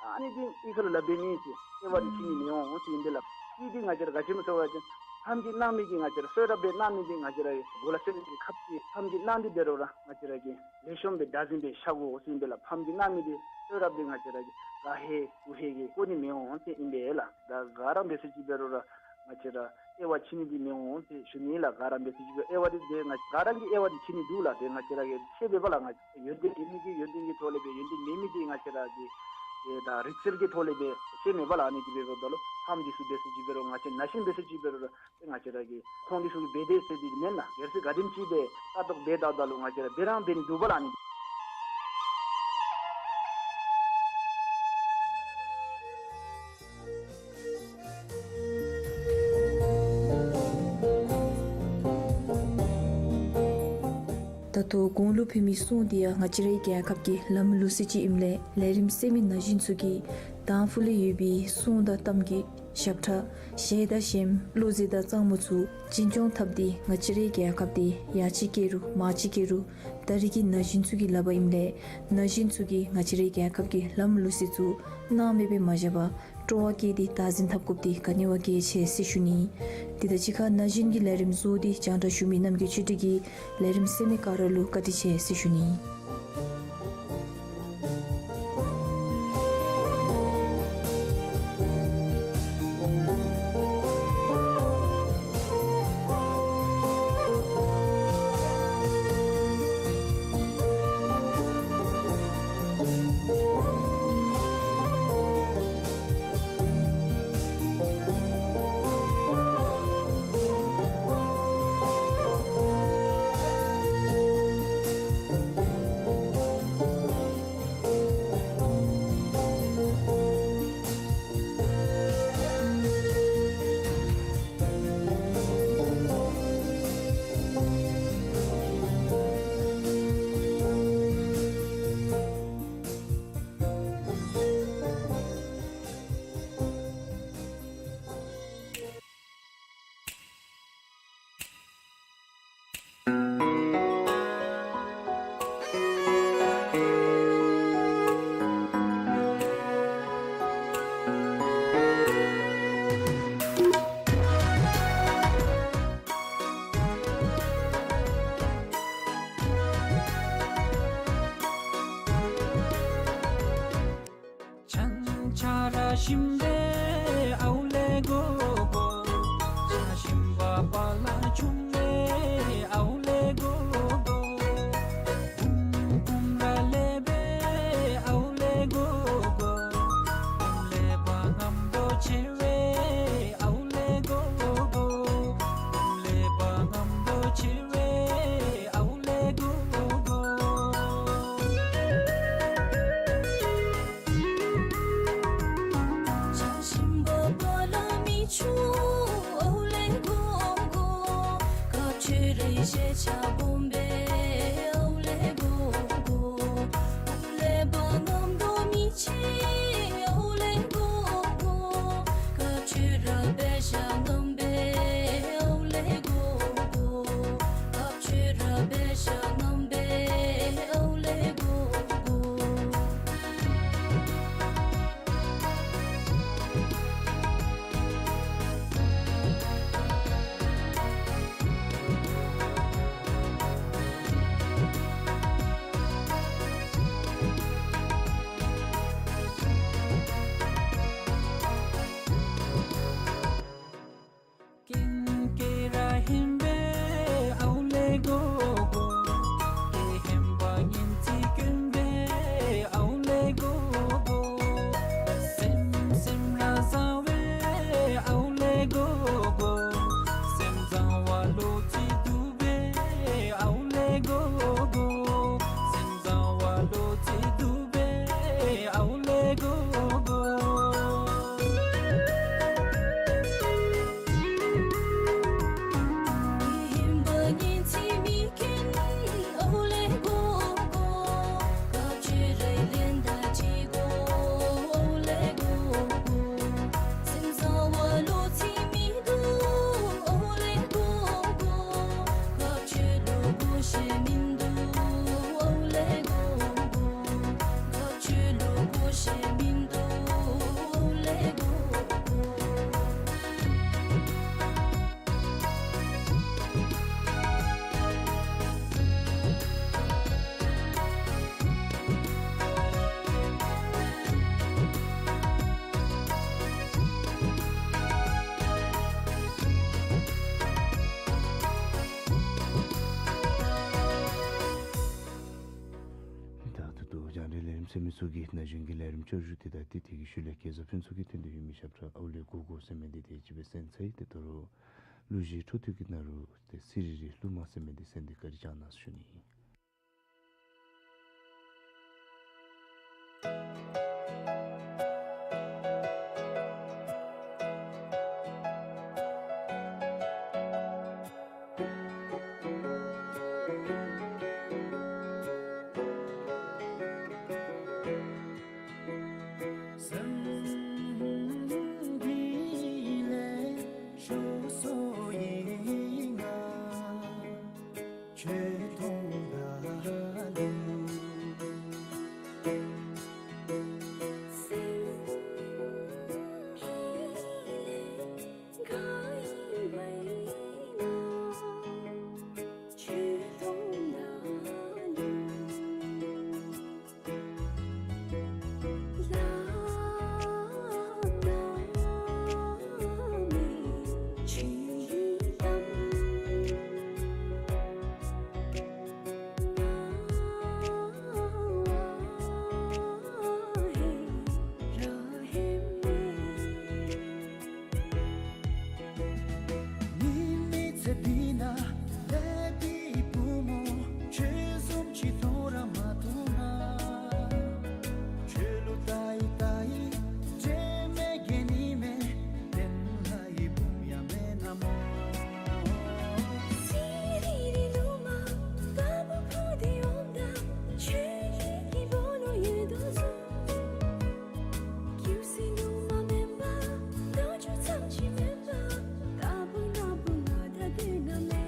ཨ་ནི་འདི་གཡུས་ཁ་ལུ་ལཱ་འབད་མི་ཨིན་ཟེར་དབྱེ་བ་འདི་ཕྱེ་ནི་མི་འོང་ཟེར་ཨིན་པས་ལགས། ཨ་ནི་འདི་ང་བཅས་ར་ག་ཅི་སྨོ་ཟེར་བ་ཅིན་ཕམ་གྱིས་གནང་མི་གི་ང་བཅས་ར་གསོལ་རས་སྦེ་གནང་མི་འདི་ང་བཅས་ར་གི་གོ་ལ་གསོལ་རས་ཀྱི་ཁབ་ཀྱིས་ཕམ་གྱིས་གནང་སྟེ་འབད་རུང་ར་ང་བཅས་ར་གིས་ལེགས་ཤོམ་སྦེ་བདག་འཛིན་སྦེ་བཞག་དགོ་ཟེར་ཨིན་པས་ལགས། ཕམ་གྱིས་གནང་མི་འདི་གསོལ་རས་འདི་ང་བཅས་ར་གིས་ག་ཧེ་གུ་ཧེ་གིས་བཀོ་ནི་མི་འོང་ཟེར་ཨིན་པས་ལགས། ད་ག་ར་འབད་ས་ཅིག་འབད་རུང་ར་ང་བཅས་ར་དབྱེ་བ་ཕྱེ་ནི་འདི་མི་འོང་ཟེར་ཞུ་ནི་ལགས། ག་ར་འབད་ས་ཅིག་འབད་དབྱེ་བ་འདི་ཏེ་ང་ག་ར་གིས་དབྱེ་བ་འདི་ཕྱེ་ནི་འདུག་ལགས། ཏེ་ང་བཅས་ར་གིས་ཤེས་པས་པ་ལགས། ང་ཡོན་ཏན་ཡོད་མི་གིས་ཡོན་ཏན་གྱི་ཐོག་ལས་སྦེ་ཡོན་ཏན་མེད་མི་འདི་ང་བཅས་ར་གིས་ཏེ་ད་རིག་རྩལ་གྱི་ཐོག་ལས་སྦེ་ཤེས་མས་པ་ལགས། ཨ་ནི་འདི་འབདཝ་ད་ལུ་ཕམ་འདི་ཚུ་འབད་ས་ཅིག་འབད་རུང་ང་བཅས་ན་གཞོན་འབད་ས་ཅིག་འབད་རུང་ར་ཏེ་ང་བཅས་ར་གིས་ཁོང་འདི་ཚུ་གིས་འབད་དེས་ཟེར་འདི་མེན་ལགས། སྒེར་སུ་ག་དེམ་ཅིག་སྦེ་ལྟ་རྟོག་འབད་ད་ད་ལུ་ང་བཅས་ར་འབད་རང་འབད་ནི་འདུག་པ་ལགས། ཨ་ནི་ ད་གོང་ལུ་ཕུལ་མི་སྲུང་འདི་ཡང་ང་བཅས་རའི་རྒྱལ་ཁབ་ཀྱི་ལམ་ལུགས་ཅིག་ཨིནམ་ལས་ལས་རིམ་གསན་མི་ན་གཞོན་ཚུ་གིས་དང་ཕུ་ལས་ཡོད་པའི་སྲུང་དང་གཏམ་གྱི་ཞབས་ཁྲ་གཞས་དང་གཞས་གླུ་མཛེས་དང་གཙང་མ་ཚུ་འཛིན་སྐྱོང་འཐབ་སྟེ་ང་བཅས་རའི་རྒྱལ་ཁབ་འདི་ཡར་ཅིག་བསྐྱལ་རུང་མར་ཅིག་བསྐྱལ་རུང་ད་རེས་ཀྱི་ན་གཞོན་ཚུ་གི་ལག་པར་ཨིནམ་ལས་ན་གཞོན་ཚུ་གིས་ང་བཅས་རའི་རྒྱལ་ཁབ་ཀྱི་ལམ་ལུགས་ཚུ་སྣང་མེད་པར་མ་བཞག་པར་སྤྲོ་བ་བསྐྱེད་དེ་བདག་འཛིན་འཐབ་དགོཔ་འདི་ག་ནི་བ་གལ་ཆེ་ཟེར་ཞུ་ནི། དེ་དང་གཅིག་ཁར་ན་གཞོན་གྱི་ལས་རིམ་བཟོ་སྟེ་སྤྱན་འདྲེན་ཞུ་མི་རྣམ་རྒྱལ་ཆོས་སྒྲོན་གྱིས་ལས་རིམ་གསན་མི་ག་ར་ལུ་བཀའ་དྲིན་ཆེ་ཟེར་ཞུ་ནི། ཆང་ཆ་ར་ཞིམ་པའི་ཨའུ་ལེ་གོ་གོ། ཆ་ཞིམ་པ་པ་ལ་ཆུང་བའི་ཨའུ་ལེ་གོ་གོ། བུམ་བུམ་ར་ལེབ་པའི་ཨའུ་ལེ་གོ་གོ། བུམ་ལེབ་པ་རྔམ་དོ་ཆེ་བའི་ཨའུ་ལེ་གོ་གོ། བུམ་ལེབ་པ་རྔམ་དོ་ཆེ་བའི་ཨའུ་ལེ་གོ་གོ། ཆ་ཞིམ་པ་པ་ལ་མིག་ཆུ་ཨའུ་ལེ་གོ་གོ། སྐབས་ཆོས་རའི་ཤེས་བྱ་སྦོམ་པའི་ཨའུ་ལེ་གོ་གོ། བུམ་ལེབ་པ་རྔམ་དོ་མི་ཆེ་ཨའུ་ལེ་གོ་གོ། སྐབས་ཆོས་ར་དཔེ་ཆ་རྔམ་པའི་ཨའུ་ལེ་གོ་གོ། སྐབས་ཆོས་ར་དཔེ་ཆ་རྔམ་པའི་ཨའུ་ལེ་གོ་གོ། རྐྱེན་སྐྱེས་ར་ཧན་པའི་ཨའུ་ལེ་གོ་གོ། སྐྱེས་ཧན་པ་ཉིན་ཚིག་གྱོན་པའི་ཨའུ་ལེ་གོ་གོ། སེམས་སེམས་ར་བཟང་བའི་ཨའུ་ལེ་གོ་གོ། སེམས་བཟང་བ་ལོ་ཚིགས་དུབ་པའི་ཨའུ་ལེ་གོ་གོ། སེམས་བཟང་བ་ལོ་ཚིགས་དུབ་པའི་ཨའུ་ལེ་གོ་གོ། ཧན་པ་ཉིན་ཚིག་མི་གྱོན་ཨའུ་ལེ་གོ་གོ། སྐབས་ཆོས་རའི་ལེན་ད་ཅི་གོ་ཨའུ་ལེ་གོ་གོ། སེམས་བཟང་བ་ལོ་ཚིགས་མི་དུབ་ཨའུ་ལེ་གོ་གོ། སྐབས་ཆོས་ལུ་གོ་ཤེས་མིན་འདུག་ཨའུ་ལེ་གོ་གོ། སྐབས་ཆོས་ལུ་གོ་ཤེས་མིན་འདུག་ཨའུ་ལེ་གོ་གོ། ད་ད་ལྟོ་རྒྱང་བསྒྲགས་ལས་རིམ་གསན་མི་ཚུ་གིས་ན་གཞོན་གྱི་ལས་རིམ་བསྐྱར་ཞུ་དེ་དང་དེ་དེ་གི་ཤུལ་ལས་གེ་ཛ་ཕུན་ཚོགས་ཀྱིས་ཐོན་ཏེ་ཡོད་མི་ཞབས་ཁྲ་ཨའུ་ལེ་གོ་གོ་ཟེར་མི་འདི་དེ་ཅིག་སྦེ་གསན་ཚར་ཡི། ཏེ་ད་རུང་གླུ་གཞས་འཕྲོ་མཐུད་ཀྱི་ནང་ལུ་ཏེ་སི་རི་རི་གླུ་མ་ཟེར་མི་འདི་གསན་ཏེ་བཀའ་དྲིན་བསྐྱང་གནང་ཟེར་ཞུ་ནི། འདི་ན་ལེགས་པའི་བུ་མོ་ཁྱོད་བཟུམ་ཅིག་མཐོང་ར་མ་མཐོང་ན། ཁྱོད་ལུ་ལྟ་ཡི་ལྟ་ཡི་དྲན་མེད་གེ་ནི་མེད་དེ་ལྷ་ཡི་བུམོ་ཡང་མེན་ན་མོ། སི་རི་རི་ལུ་མ་དཀར་པོ་ཕུ་དེ་འོང་ད་ཁྱོད་ཀྱི་སྦོ་ལོགས་ཡོད་དོ་བཟུམ། ཁྱོད་སི་ལུ་མ་མེན་པ་རྡོ་རྗེ་ཚང་ཅིག་མེན་པ་དཀར་པོ་ནག་པོ་ང་དང་དེ་ན་མེད།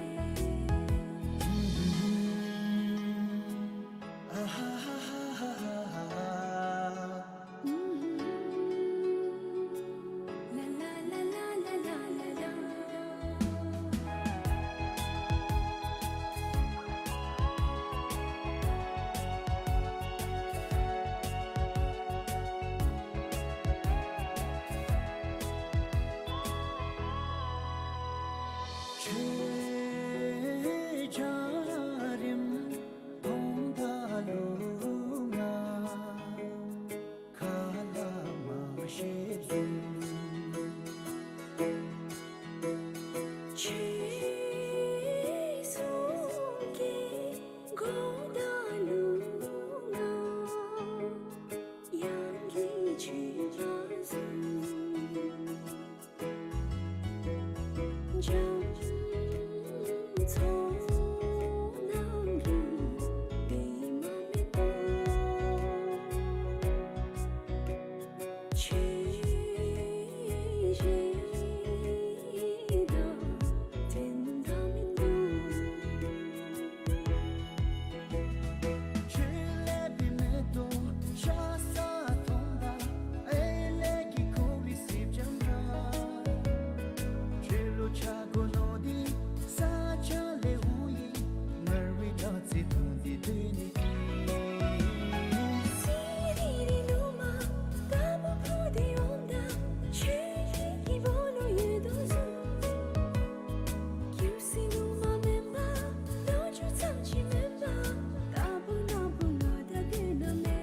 ཁྱོད་འཇའ་རིསམོ་མཐོང་ད་ལུ་ང་ཁ་ལ་མ་ཤེས་བཟུམ། ཁྱོད་གསུང་གི་གོ་ད་ལུ་ང་ཡང་གི་ཆོས་པ་བཟུམ། འཇམ་ཚོགས་ནང་གི་བདེ་མ་མེད་པ། ཁྱོད་ཞེ་སྡང་དྲན་ད་མིན་འདུག། ཁྱོད་ལེགས་པའི་མེ་ཏོག་ཤ་ཟ་མཐོང་ད་ཨེ་ལེགས་ཀྱི་ཁོ་བའི་སྲིབ་འཇམ་འདྲ། ཁྱོད་ལུ་ཆ་དགོ་ནོ་འདི་ས་ཆ་ལས་འོང་ཡི། ངར་བའི་ལ་རྩེ་མཐོང་འདི་དོན་ནི་གི། སི་རི་རི་ལུ་མ་དཀར་པོ་ཕུ་དེ་འོང་ད་ཁྱོད་ཀྱི་སྦོ་ལོགས་ཡོད་དོ་བཟུམ། ཁྱོད་སི་ལུ་མ་མེན་པ་རྡོ་རྗེ་ཚང་ཅིག་མེན་པ་དཀར་པོ་ནག་པོ་ང་དང་དེ་ན་མེད།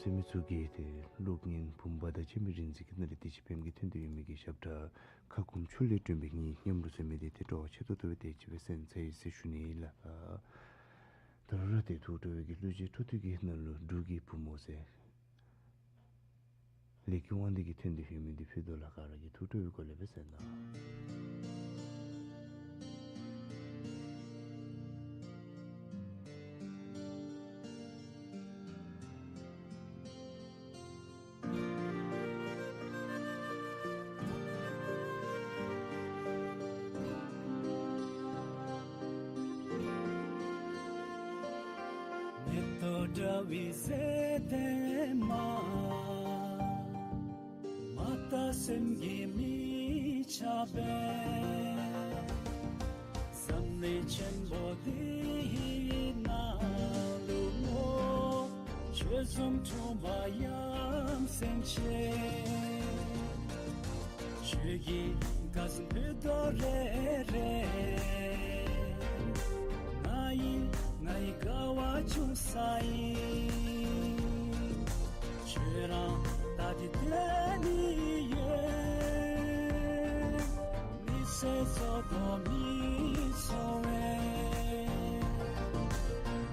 ཟེར་མི་ཚུ་གིས་ཏེ་གློག་བརྙན་བུམ་པ་དང་བཅས་མི་རིག་འཛིན་གྱི་ནང་ལས་དེ་ཅིག་ཕེབས་ཀྱི་ཐོན་ཏེ་ཡོད་མི་གི་ཞབས་ཁྲ་ཁ་སྐུམ་ཆུ་ལས་བསྐྲུན་པའི་གཉིད་མཉམ་རོལ་ཟེར་མི་དེ་ཏེ་སྤྲོ་བ་ཆེ་ཏོག་ཏོ་སྦེ་དེ་ཅིག་སྦེ་གསན་ཚར་ཡི་ཟེར་ཞུ་ནི་ལགས། ད་རུང་ར་ཏེ་ཐུགས་སྤྲོ་བའི་གི་གླུ་གཞས་འཕྲོ་མཐུད་ཀྱི་ནང་ལུ་འབྲུག་གི་བུམོ་ཟེར་ལས་ཀྱི་དབང་འདུས་ཀྱིས་ཐོན་ཏེ་ཡོད་མི་འདི་ཕུལ་དོ་ལགས། ག་ར་གིས་ཐུགས་སྤྲོ་བའི་སྒོ་ལས་སྦེ་གསན་གནང་། མེ་ཏོག་འདྲ་བའི་ཟེ་ལྡན་མ། མ་དག་སེམས་ཀྱི་མི་ཆགས་པས། བསམ་གནས་ཆེན་པོ་འདི་ཡི་ནང་ལུ་ངོ་། ཁྱོད་བཟུམ་འཁྲུངས་པ་ཡ་མཚན་ཆེ། ཁྱོད་ཀྱི་དགའ་སེམས་ཕུད་རྡོག་རེ་རེ། ང་ཡི་ང་ཡི་དགའ་བ་འབྱུང་ས་ཨིན། ཁྱོད་རང་ད་འདི་དེ་ནི་ཡོད། མི་ཟད་བཟོ་དོ་མི་ཚོར་བའི།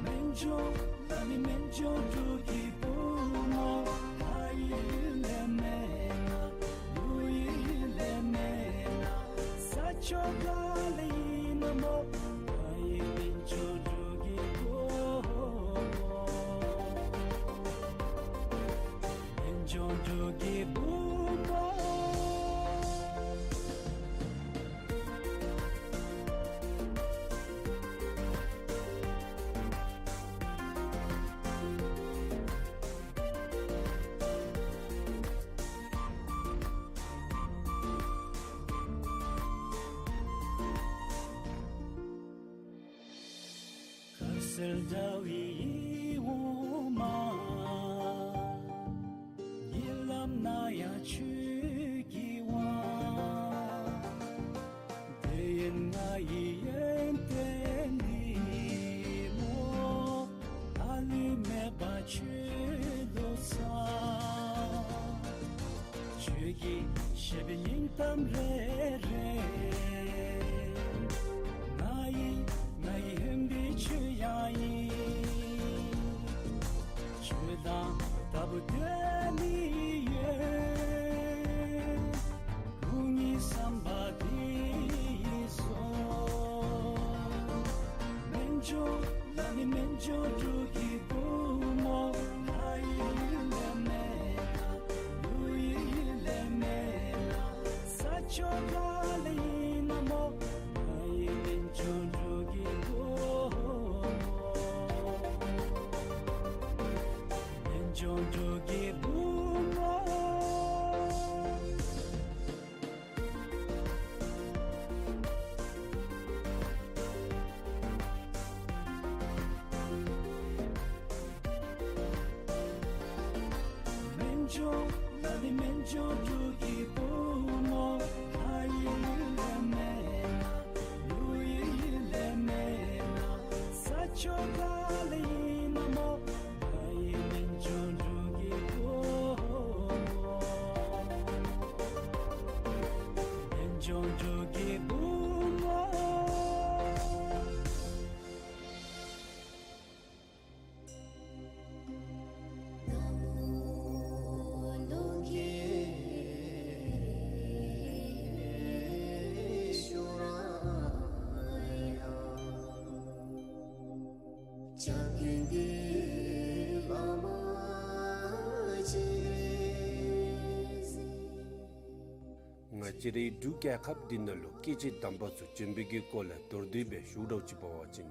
སྨན་ལྗོངས་ལ་ནི་སྨན་ལྗོངས་འབྲུག་གི་བུ་མོ། ལྷ་ཡི་ལས་མེད་ན། ཀླུ་ཡི་ལས་མེད་ན། ས་ཕྱོགས་ག་ལས་ཨིན་ན་མོ། ང་ཡི་སྨན་ལྗོངས་འབྲུག་གི་བུ་མོ། སྨན་ལྗོངས་འབྲུག་གི་བུ་མོ། དཀར་གསལ་ཟླ་བའི་འོ་མ། གཉིད་ལམ་ན་ཡང་ཆོས་ཀྱི་དབང་། དེ་ཡན་ང་ཡི་ཡོན་ཏན་འདི་མོ། ལྷ་ལུས་མེད་པ་ཆོས་ལུགས་ས། ཁྱོད་ཀྱི་བཞད་པའི་སྙིང་གཏམ་རེ་རེ། ང་ཡི་ང་ཡི་ཧོན་པའི་ཆོས་ཡང་ཨིན། ཁྱོད་དང་ལྟ་བུ་དེ་ནི་ཡོད། སྐུ་ཉིད་བསམ་པ་འདི་ཡིས་བཟུང་། སྨན་ལྗོངས་ལ་ནི་སྨན་ལྗོངས་འབྲུག་གི་བུ་མོ། ལྷ་ཡི་ལས་མེད་ན། ཀླུ་ཡི་ལས་མེད་ན། ས་ཕྱོགས་ག་ལས་ཨིན་ན་མོ། ང་ཡི་སྨན་ལྗོངས་འབྲུག་གི་བུ་མོ། སྨན་ལྗོངས་འབྲུག་གི་བུ་མོ། སྨན་ལྗོངས་ལ་ནི་སྨན་ལྗོངས་འབྲུག་གི་བུ་མོ། ལྷ་ཡི་ལས་མེད་ན། ཀླུ་ཡི་ལས་མེད་ན། ས་ཕྱོགས་ག་ལས་ཨིན་ན་མོ། ང་ཡི་སྨན་ལྗོངས་འབྲུག་གི་བུ་མོ། སྨན་ལྗོངས་འབྲུག་གི་བུ་མོ། ང་བཅས་རའི་འབྲུག་རྒྱལ་ཁབ་འདི་ནང་ལུ་སྐད་ཅིག་དམ་པ་ཚུ་བྱོན་པའི་གི་སྐོར་ལས་མདོར་བསྡུས་སྦེ་ཞུ་ར་ཅིག་འབད་བ་ཅིན།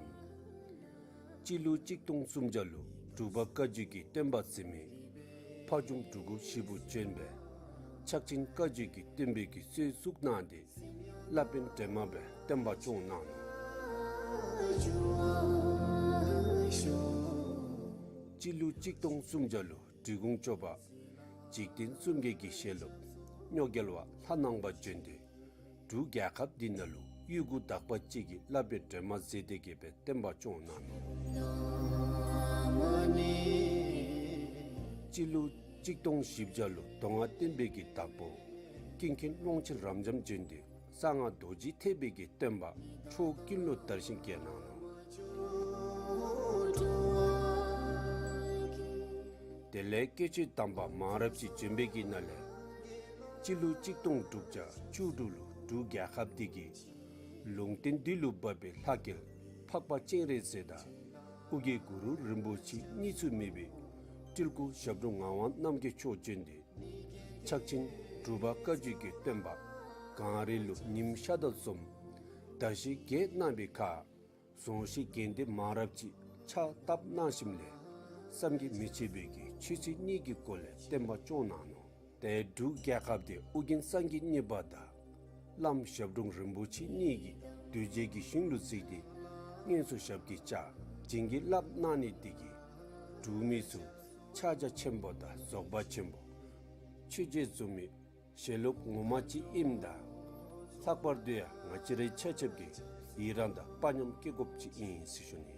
སྤྱི་ལོ་གཅིག་སྟོང་སུམ་བརྒྱ་ལུ་འབྲུག་པ་བཀའ་བརྒྱུད་ཀྱི་བསྟན་པ་འཛིན་མི་ཕ་ཇོ་འབྲུག་སྒོམ་ཞིག་པོ་བྱོན་སྦེ་ཕྱག་ཆེན་བཀའ་བརྒྱུད་ཀྱི་བསྟན་པའི་གི་སྲོལ་བཙུགས་གནང་སྟེ་བླ་དཔོན་སྒྲོལ་མ་སྦེ་བསྟན་པ་སྐྱོང་གནང་ནུག། སྤྱི་ལོ་གཅིག་སྟོང་སུམ་བརྒྱ་ལུ་འབྲི་གུང་སྐྱོབ་པ་འཇིག་རྟེན་གསུམ་མགོན་གྱི་ཞལ་སློབ་རྙོག་རྒྱལ་བ་ལྷ་ནང་པ་བྱོན་ཏེ་འབྲུག་རྒྱལ་ཁབ་འདི་ནང་ལུ་གཡུས་སྒོ་དག་པ་ཅིག་གི་བླ་དཔོན་སྒྲོལ་མ་མཛད་དེ་གི་སྦེ་བསྟན་པ་སྐྱོང་གནང་ནུག། སྤྱི་ལོ་གཅིག་སྟོང་བཞི་བརྒྱ་ལུ་མདོ་སྔགས་བསྟན་པའི་གི་བདག་པོ་ཀུན་མཁྱེན་ཀློང་ཆེན་རབ་འབྱམས་བྱོན་ཏེ་གསང་སྔགས་རྡོ་རྗེ་ཐེག་པའི་གི་བསྟན་པ་ཕྱོགས་ཀུན་ལུ་དར་ཞིང་རྒྱས་གནང་ནུག། དེ་ལས་སྐྱེས་ཆེན་དམ་པ་མང་རབས་ཅིག་བྱོན་པའི་གི་ནང་ལས་སྤྱི་ལོ་གཅིག་སྟོང་དྲུག་བརྒྱ་བཅུ་དྲུག་ལུ་འབྲུག་རྒྱལ་ཁབ་འདི་གི་ལུང་བསྟན་འདི་ལུ་བབས་པའི་ལྷ་སྐལ་འཕགས་པ་སྤྱན་རས་གཟིགས་དང་ཨོ་རྒྱན་གུ་རུ་རིན་པོ་ཆེ་གཉིས་སུ་མེད་པའི་སྤྲུལ་སྐུ་ཞབས་དྲུང་ངག་དབང་རྣམ་རྒྱལ་མཆོག་བྱོན་ཏེ་ཕྱག་ཆེན་གྲུབ་པ་བཀའ་བརྒྱུད་ཀྱི་བསྟན་པ་གངས་རི་ལུ་ཉིམ་ཤར་དང་གསུམ་དར་ཞིང་རྒྱས་གནང་བའི་ཁར་རྫོང་གཞིས་དགེ་ལྡན་མང་རབས་ཅིག་ཕྱག་བཏབ་གནང་ཞིནམ་ལས་བསམ་གྱིས་མི་ཁྱབ་པའི་གི་ཆོས་སྲིད་གཉིས་ཀྱི་སྒོ་ལས་བསྟན་པ་སྐྱོང་གནང་ནུག། ཏེ་འབྲུག་རྒྱལ་ཁབ་འདི་ཨོ་རྒྱན་སངས་རྒྱས་གཉིས་པ་དང་བླམ་ཞབས་དྲུང་རིན་པོ་ཆེ་གཉིས་ཀྱིས་གདུལ་བྱའི་གི་ཞིང་ལུ་གཟིགས་ཏེ་སྔོན་སུ་ཞབས་ཀྱིས་བཅགས་བྱིན་གྱིས་བརླབས་གནང་ནི་འདི་གིས་འབྲུག་མི་ཚུ་ཕྱག་རྒྱ་ཆེན་པོ་དང་རྫོགས་པ་ཆེན་པོ་ཆོས་རྗེ་བཙུན་མའི་ཞལ་སློབ་ངོ་མ་ཅིག་ཨིནམ་ད་ལྷག་པར་དུ་ཡང་ང་བཅས་རའི་ཆ་ཁྱབ་ཀྱིས་ཡི་རང་དང་དཔའ་ཉམས་བསྐྱེད་དགོཔ་ཅིག་ཨིན་ཟེར་ཞུ་ནི།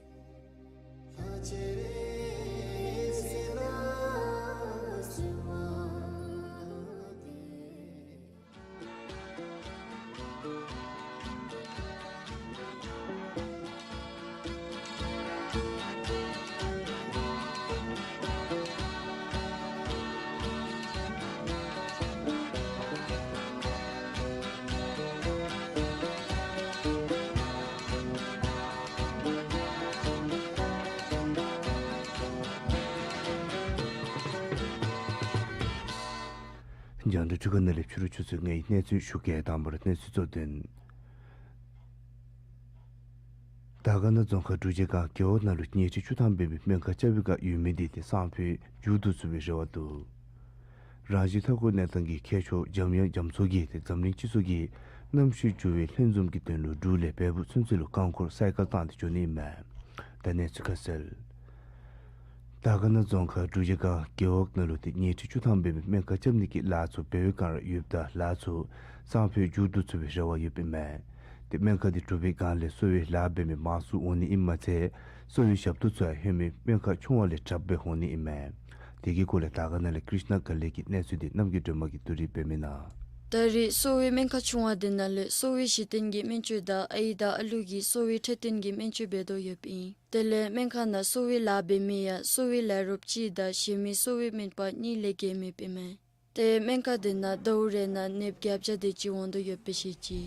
རྒྱང་བསྒྲགས་འཕྲུལ་ཁང་ནང་ལས་ཕྱི་རུ་ཆུ་ཚོད་ལྔའི་གནས་ཚུལ་ཞུ་གེ། དང་པ་ར་གནས་ཚུལ་གཙོ་དོན། དར་དཀར་ན་རྫོང་ཁག་འབྲུག་རྗེས་སྒང་རྒེད་འོག་ནང་ལུ་ཉེས་ཁྲི་བཅུ་ཐམ་འབད་མི་སྨན་ཁང་རྐྱབ་པའི་བསྒང་ཡོད་མི་འདི་ཏེ་སང་ཕོད་མཇུག་བསྡུ་ཚུགས་པའི་རེ་བ་འདུག། རང་བཞིན་མཐའ་འཁོར་གནས་སྟངས་ཀྱི་མཁས་མཆོག་འཇམ་དབྱངས་རྒྱ་མཚོ་གིས་ཏེ་འཛམ་གླིང་སྤྱི་ཚོགས་ཀྱིས་གནམ་གཤིས་འགྱུར་བའི་ལྷན་འཛོམས་ཀྱི་དོན་ལུ་འབྲུག་ལས་བལ་པོ་ཚུན་ཚོད་ལུ་རྐང་འཁོར་སའི་ཀལ་བཏང་སྟེ་འགྱོ་ནི་ཨིན་མས། ད་གནས་ཚུལ་ཁ་གསལ། དར་དཀར་ན་རྫོང་ཁག་འབྲུག་རྗེས་སྒང་རྒེད་འོག་ནང་ལུ་ཏེ་ཉེས་ཁྲི་བཅུ་ཐམ་འབད་མི་སྨན་ཁང་རྐྱབ་ནི་གི་ལཱ་ཚུ་འབད་བའི་བསྒང་ར་ཡོདཔ་ད་ལཱ་ཚུ་སང་ཕོད་མཇུག་བསྡུ་ཚུགས་པའི་རེ་བ་ཡོདཔ་ཨིན་མས། ཏེ་སྨན་ཁང་འདི་གྲུབ་པའི་བསྒང་ལས་གསོ་བའི་ལཱ་འབད་མི་མང་སུ་འོང་ནི་ཨིནམ་མ་ཚད་གསོ་བའི་ཞབས་ཏོག་ཚུ་ཡང་ཧེ་མའི་སྨན་ཁང་ཆུང་བ་ལས་དྲགཔ་སྦེ་འོང་ནི་ཨིན་མས། དེ་གི་སྐོར་ལས་དར་དཀར་ན་ལས་ཀྲིཤ་ན་དགའ་ལེགས་ཀྱི་གནས་ཚུལ་འདི་རྣམ་རྒྱལ་སྒྲོལ་མ་གིས་བསྡུ་སྒྲིག་འབད་མི་གནང་། ད་རེས་གསོ་བའི་སྨན་ཁང་ཆུང་བ་འདི་ནང་ལས་གསོ་བའི་གཞི་རྟེན་གྱི་སྨན་བཅོས་དང་ཨའི་དང་ཨ་ལུ་གི་གསོ་བའི་འཕྲོད་བསྟེན་གྱི་སྨན་བཅོས་འབད་དོ་ཡོདཔ་ཨིན། དེ་ལས་སྨན་ཁང་ནང་གསོ་བའི་ལཱ་འབད་མི་ཡང་གསོ་བའི་ལས་རོགསཔ་གཅིག་དང་གཞན་མི་གསོ་བའི་སྨན་པ་གཉིས་ལས་བརྒལ་མེདཔ་ཨིན་མས། ཏེ་སྨན་ཁང་འདི་ནང་ཟླཝ་རེ་ནང་ནདཔ་བརྒྱད་བརྒྱ་དེ་ཅིག་འོང་དོ་ཡོདཔ་སྦེ་བཤད་ཅི།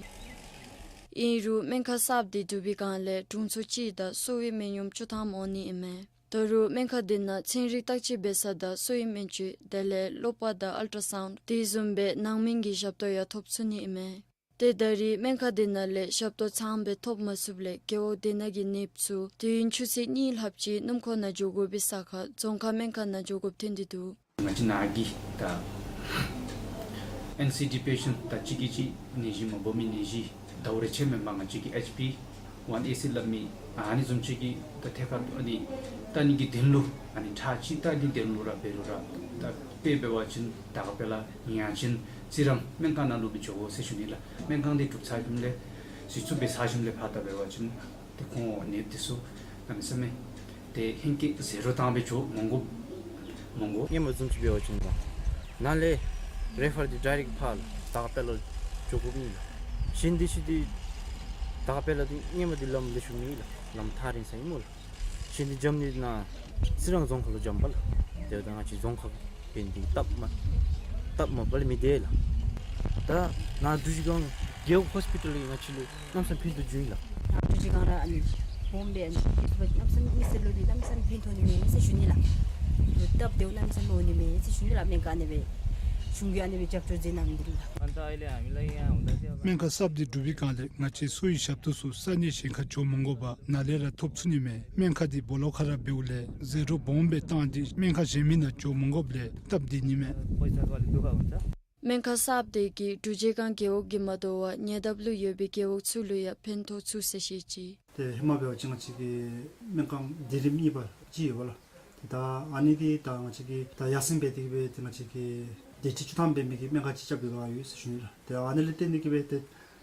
ཨིན་རུང་སྨན་ཁང་གསརཔ་འདི་གྲུབ་པའི་བསྒང་ལས་དྲུང་འཚོ་གཅིག་དང་གསོ་བའི་སྨན་གཡོགམོ་བཅུ་ཐམ་འོང་ནི་ཨིན་མས། ད་རུང་སྨན་ཁང་འདི་ནང་ཚན་རིག་བརྟག་དཔྱད་འབད་ས་དང་གསོ་བའི་སྨན་བཅོས་དེ་ལས་གློ་པ་དང་ཨལ་ཊ་སའུནཌ་དེ་བཟུམ་སྦེ་ནང་སྨན་གྱི་ཞབས་ཏོག་ཡང་ཐོབ་ཚུགས་ནི་ཨིན་མས། ཏེ་ད་རེས་སྨན་ཁང་འདི་ནང་ལས་ཞབས་ཏོག་ཚངམ་སྦེ་ཐོབ་མ་ཚུགསཔ་ལས་རྒེད་འོག་དེ་ནང་གི་ནདཔ་ཚུ་དུས་ཡུན་ཆུ་ཚོད་གཉིས་ལྷགཔ་ཅིག་སྣུམ་འཁོར་ནང་འགྱོ་དགོ་པའི་ས་ཁར་རྫོང་ཁག་སྨན་ཁང་ནང་འགྱོ་དགོཔ་ཐོན་ཏེ་འདུག། ང་བཅས་ནཱ་གི་ད་ཨེན་སི་ཌི་པེ་ཤེནཊ་ད་གཅིག་གིས་གཅིག་ནད་གཞི་མ་སྦོམ་མི་ནད་གཞི་ཟླཝ་རེ་ཆད་མེན་པར་ང་བཅས་ཀྱི་ཨེཆ་པི་ཝན་ཨེ་སི་སླབ་མི་ཨ་ནི་བཟུམ་ཅིག་གིས་ད་ཐད་ཀར་ཨ་ནི་བལྟ་ནི་གི་དོན་ལུ་ཨ་ནི་ཁྲག་ཅིག་བལྟ་ནི་དོན་ལུ་ར་འབད་རུང་ར་ད་དཔེ་འབད་བ་ཅིན་ད་ག་དཔེ་ལ་ཡང་ཅིན་རྩི་རང་སྨན་ཁང་ནང་ལུ་སྦེ་འགྱོ་དགོ་ཟེར་ཞུ་ནི་ལགས། སྨན་ཁང་འདི་གྲུབ་ཚར་ཞིནམ་ལས་གཟིགས་ཚུགས་འབད་ཚར་ཞིནམ་ལས་ཕར་ད་འབད་བ་ཅིན་ཏེ་ཁོང་ནདཔ་འདི་ཚུ་གནམ་མེད་ས་མེད་ཏེ་ཧེང་སྐལ་ཟད་འགྲོ་བཏང་སྦེ་འགྱོ་མི་དགོ་མི་དགོ། སྔོན་མ་བཟུམ་ཅིག་འབད་བ་ཅིན་ནཱ་ལས་རེ་ཕར་འདི་ཌའི་རེཀཊ་ཕར་ལུ་ད་ག་དཔེ་ལུ་འགྱོ་དགོཔ་མེད་ལགས། གཞན་འདི་ཅིག་འདི་ད་ག་དཔེ་ལུ་འདི་སྔོན་མ་འདི་ལམ་ལེགས་ཤོམ་མེད་ལགས། ལམ་ཐག་རིང་ས་ཨིན་སྨོ་ལགས། གཞན་འདི་འཇམ་ནི་ནཱ་རྩི་རང་རྫོང་ཁག་ལུ་འཇམ་པས་ལགས། དེ་ད་ང་བཅས་རྫོང་ཁག་འབད་ནི་འདི་སྟབས་མ་སྟབས་མ་བདེཝ་ལས་མི་འདི་ལགས། ད་ནཱ་འབྲུག་རྗེས་སྒང་རྒེད་འོག་ཧོསི་པི་ཊལ་གྱིས་ང་བཅས་ལུ་གནམ་མེད་ས་མེད་ཕན་ཐོགས་བྱུང་ཡི་ལགས། འབྲུག་རྗེས་སྒང་ར་ཨ་ནི་སྦོམ་སྦེ་ཨ་ནི་གནམ་མེད་ས་མེད་མི་སེར་ལུ་འདི་གནམ་མེད་ས་མེད་ཕན་ཐོགས་ནི་མས་ཟེར་ཞུ་ནི་ལགས། སྟབས་བདེཝ་གནམ་མེད་ས་མེད་འོང་ནི་མས་ཟེར་ཞུ་ནི་ལགས། སྨན་ཁང་ཨ་ནི་སྦེ་གཞུང་གིས་ཨ་ནི་སྦེ་རྒྱབ་སྐྱོར་མཛད་གནང་མི་འདི་ལགས། སྨན་ཁང་གསརཔ་འདི་གྲུབ་པའི་བསྒང་ལས་ང་བཅས་གསོ་བའི་ཞབས་ཏོག་ཚུ་ས་གནས་གཞན་ཁར་འགྱོ་མི་དགོ་པར་ནཱ་ལས་ར་ཐོབ་ཚུགས་ནི་མས། སྨན་ཁང་འདི་སྦོ་ལོགས་ཁར་ར་འབདཝ་ལས་ཟད་འགྲོ་སྦོམ་སྦེ་བཏང་སྟེ་སྨན་ཁང་གཞན་མི་ནང་འགྱོ་མི་དགོཔ་ལས་སྟབས་བདེ་ནི་མས། སྨན་ཁང་གསརཔ་འདི་གིས་འབྲུག་རྗེས་སྒང་རྒེད་འོག་གིས་མ་དོ་བར་ཉེ་འདབས་ལུ་ཡོད་པའི་རྒེད་འོག་ཚུ་ལུ་ཡང་ཕན་ཐོགས་ཚུགས་ཟེར་བཤད་ཅི། ཏེ་ཧེ་མ་འབད་བ་ཅིན་ང་བཅས་ཀྱི་སྨན་ཁང་སྡེ་རིམ་གཉིས་པ་ཅིག་ཡོད་པ་ལགས། ཏེ་ད་ཨ་ནི་འདི་ད་ང་བཅས་ཀྱིས་ད་ཡར་སེང་འབད་དེ་གིས་སྦེ་ཏེ་ང་བཅས་ཀྱིས་སྡེ་ཁྲི་བཅུ་ཐམ་འབད་མི་གི་སྨན་ཁང་ཅིག་རྐྱབ་པའི་བསྒང་ཡོད་ཟེར་ཞུ་ནི་ལགས། ཏེ་ཨ་ནི་ལས་བརྟེན་ཏེ་གིས་སྦེ་ཏེ་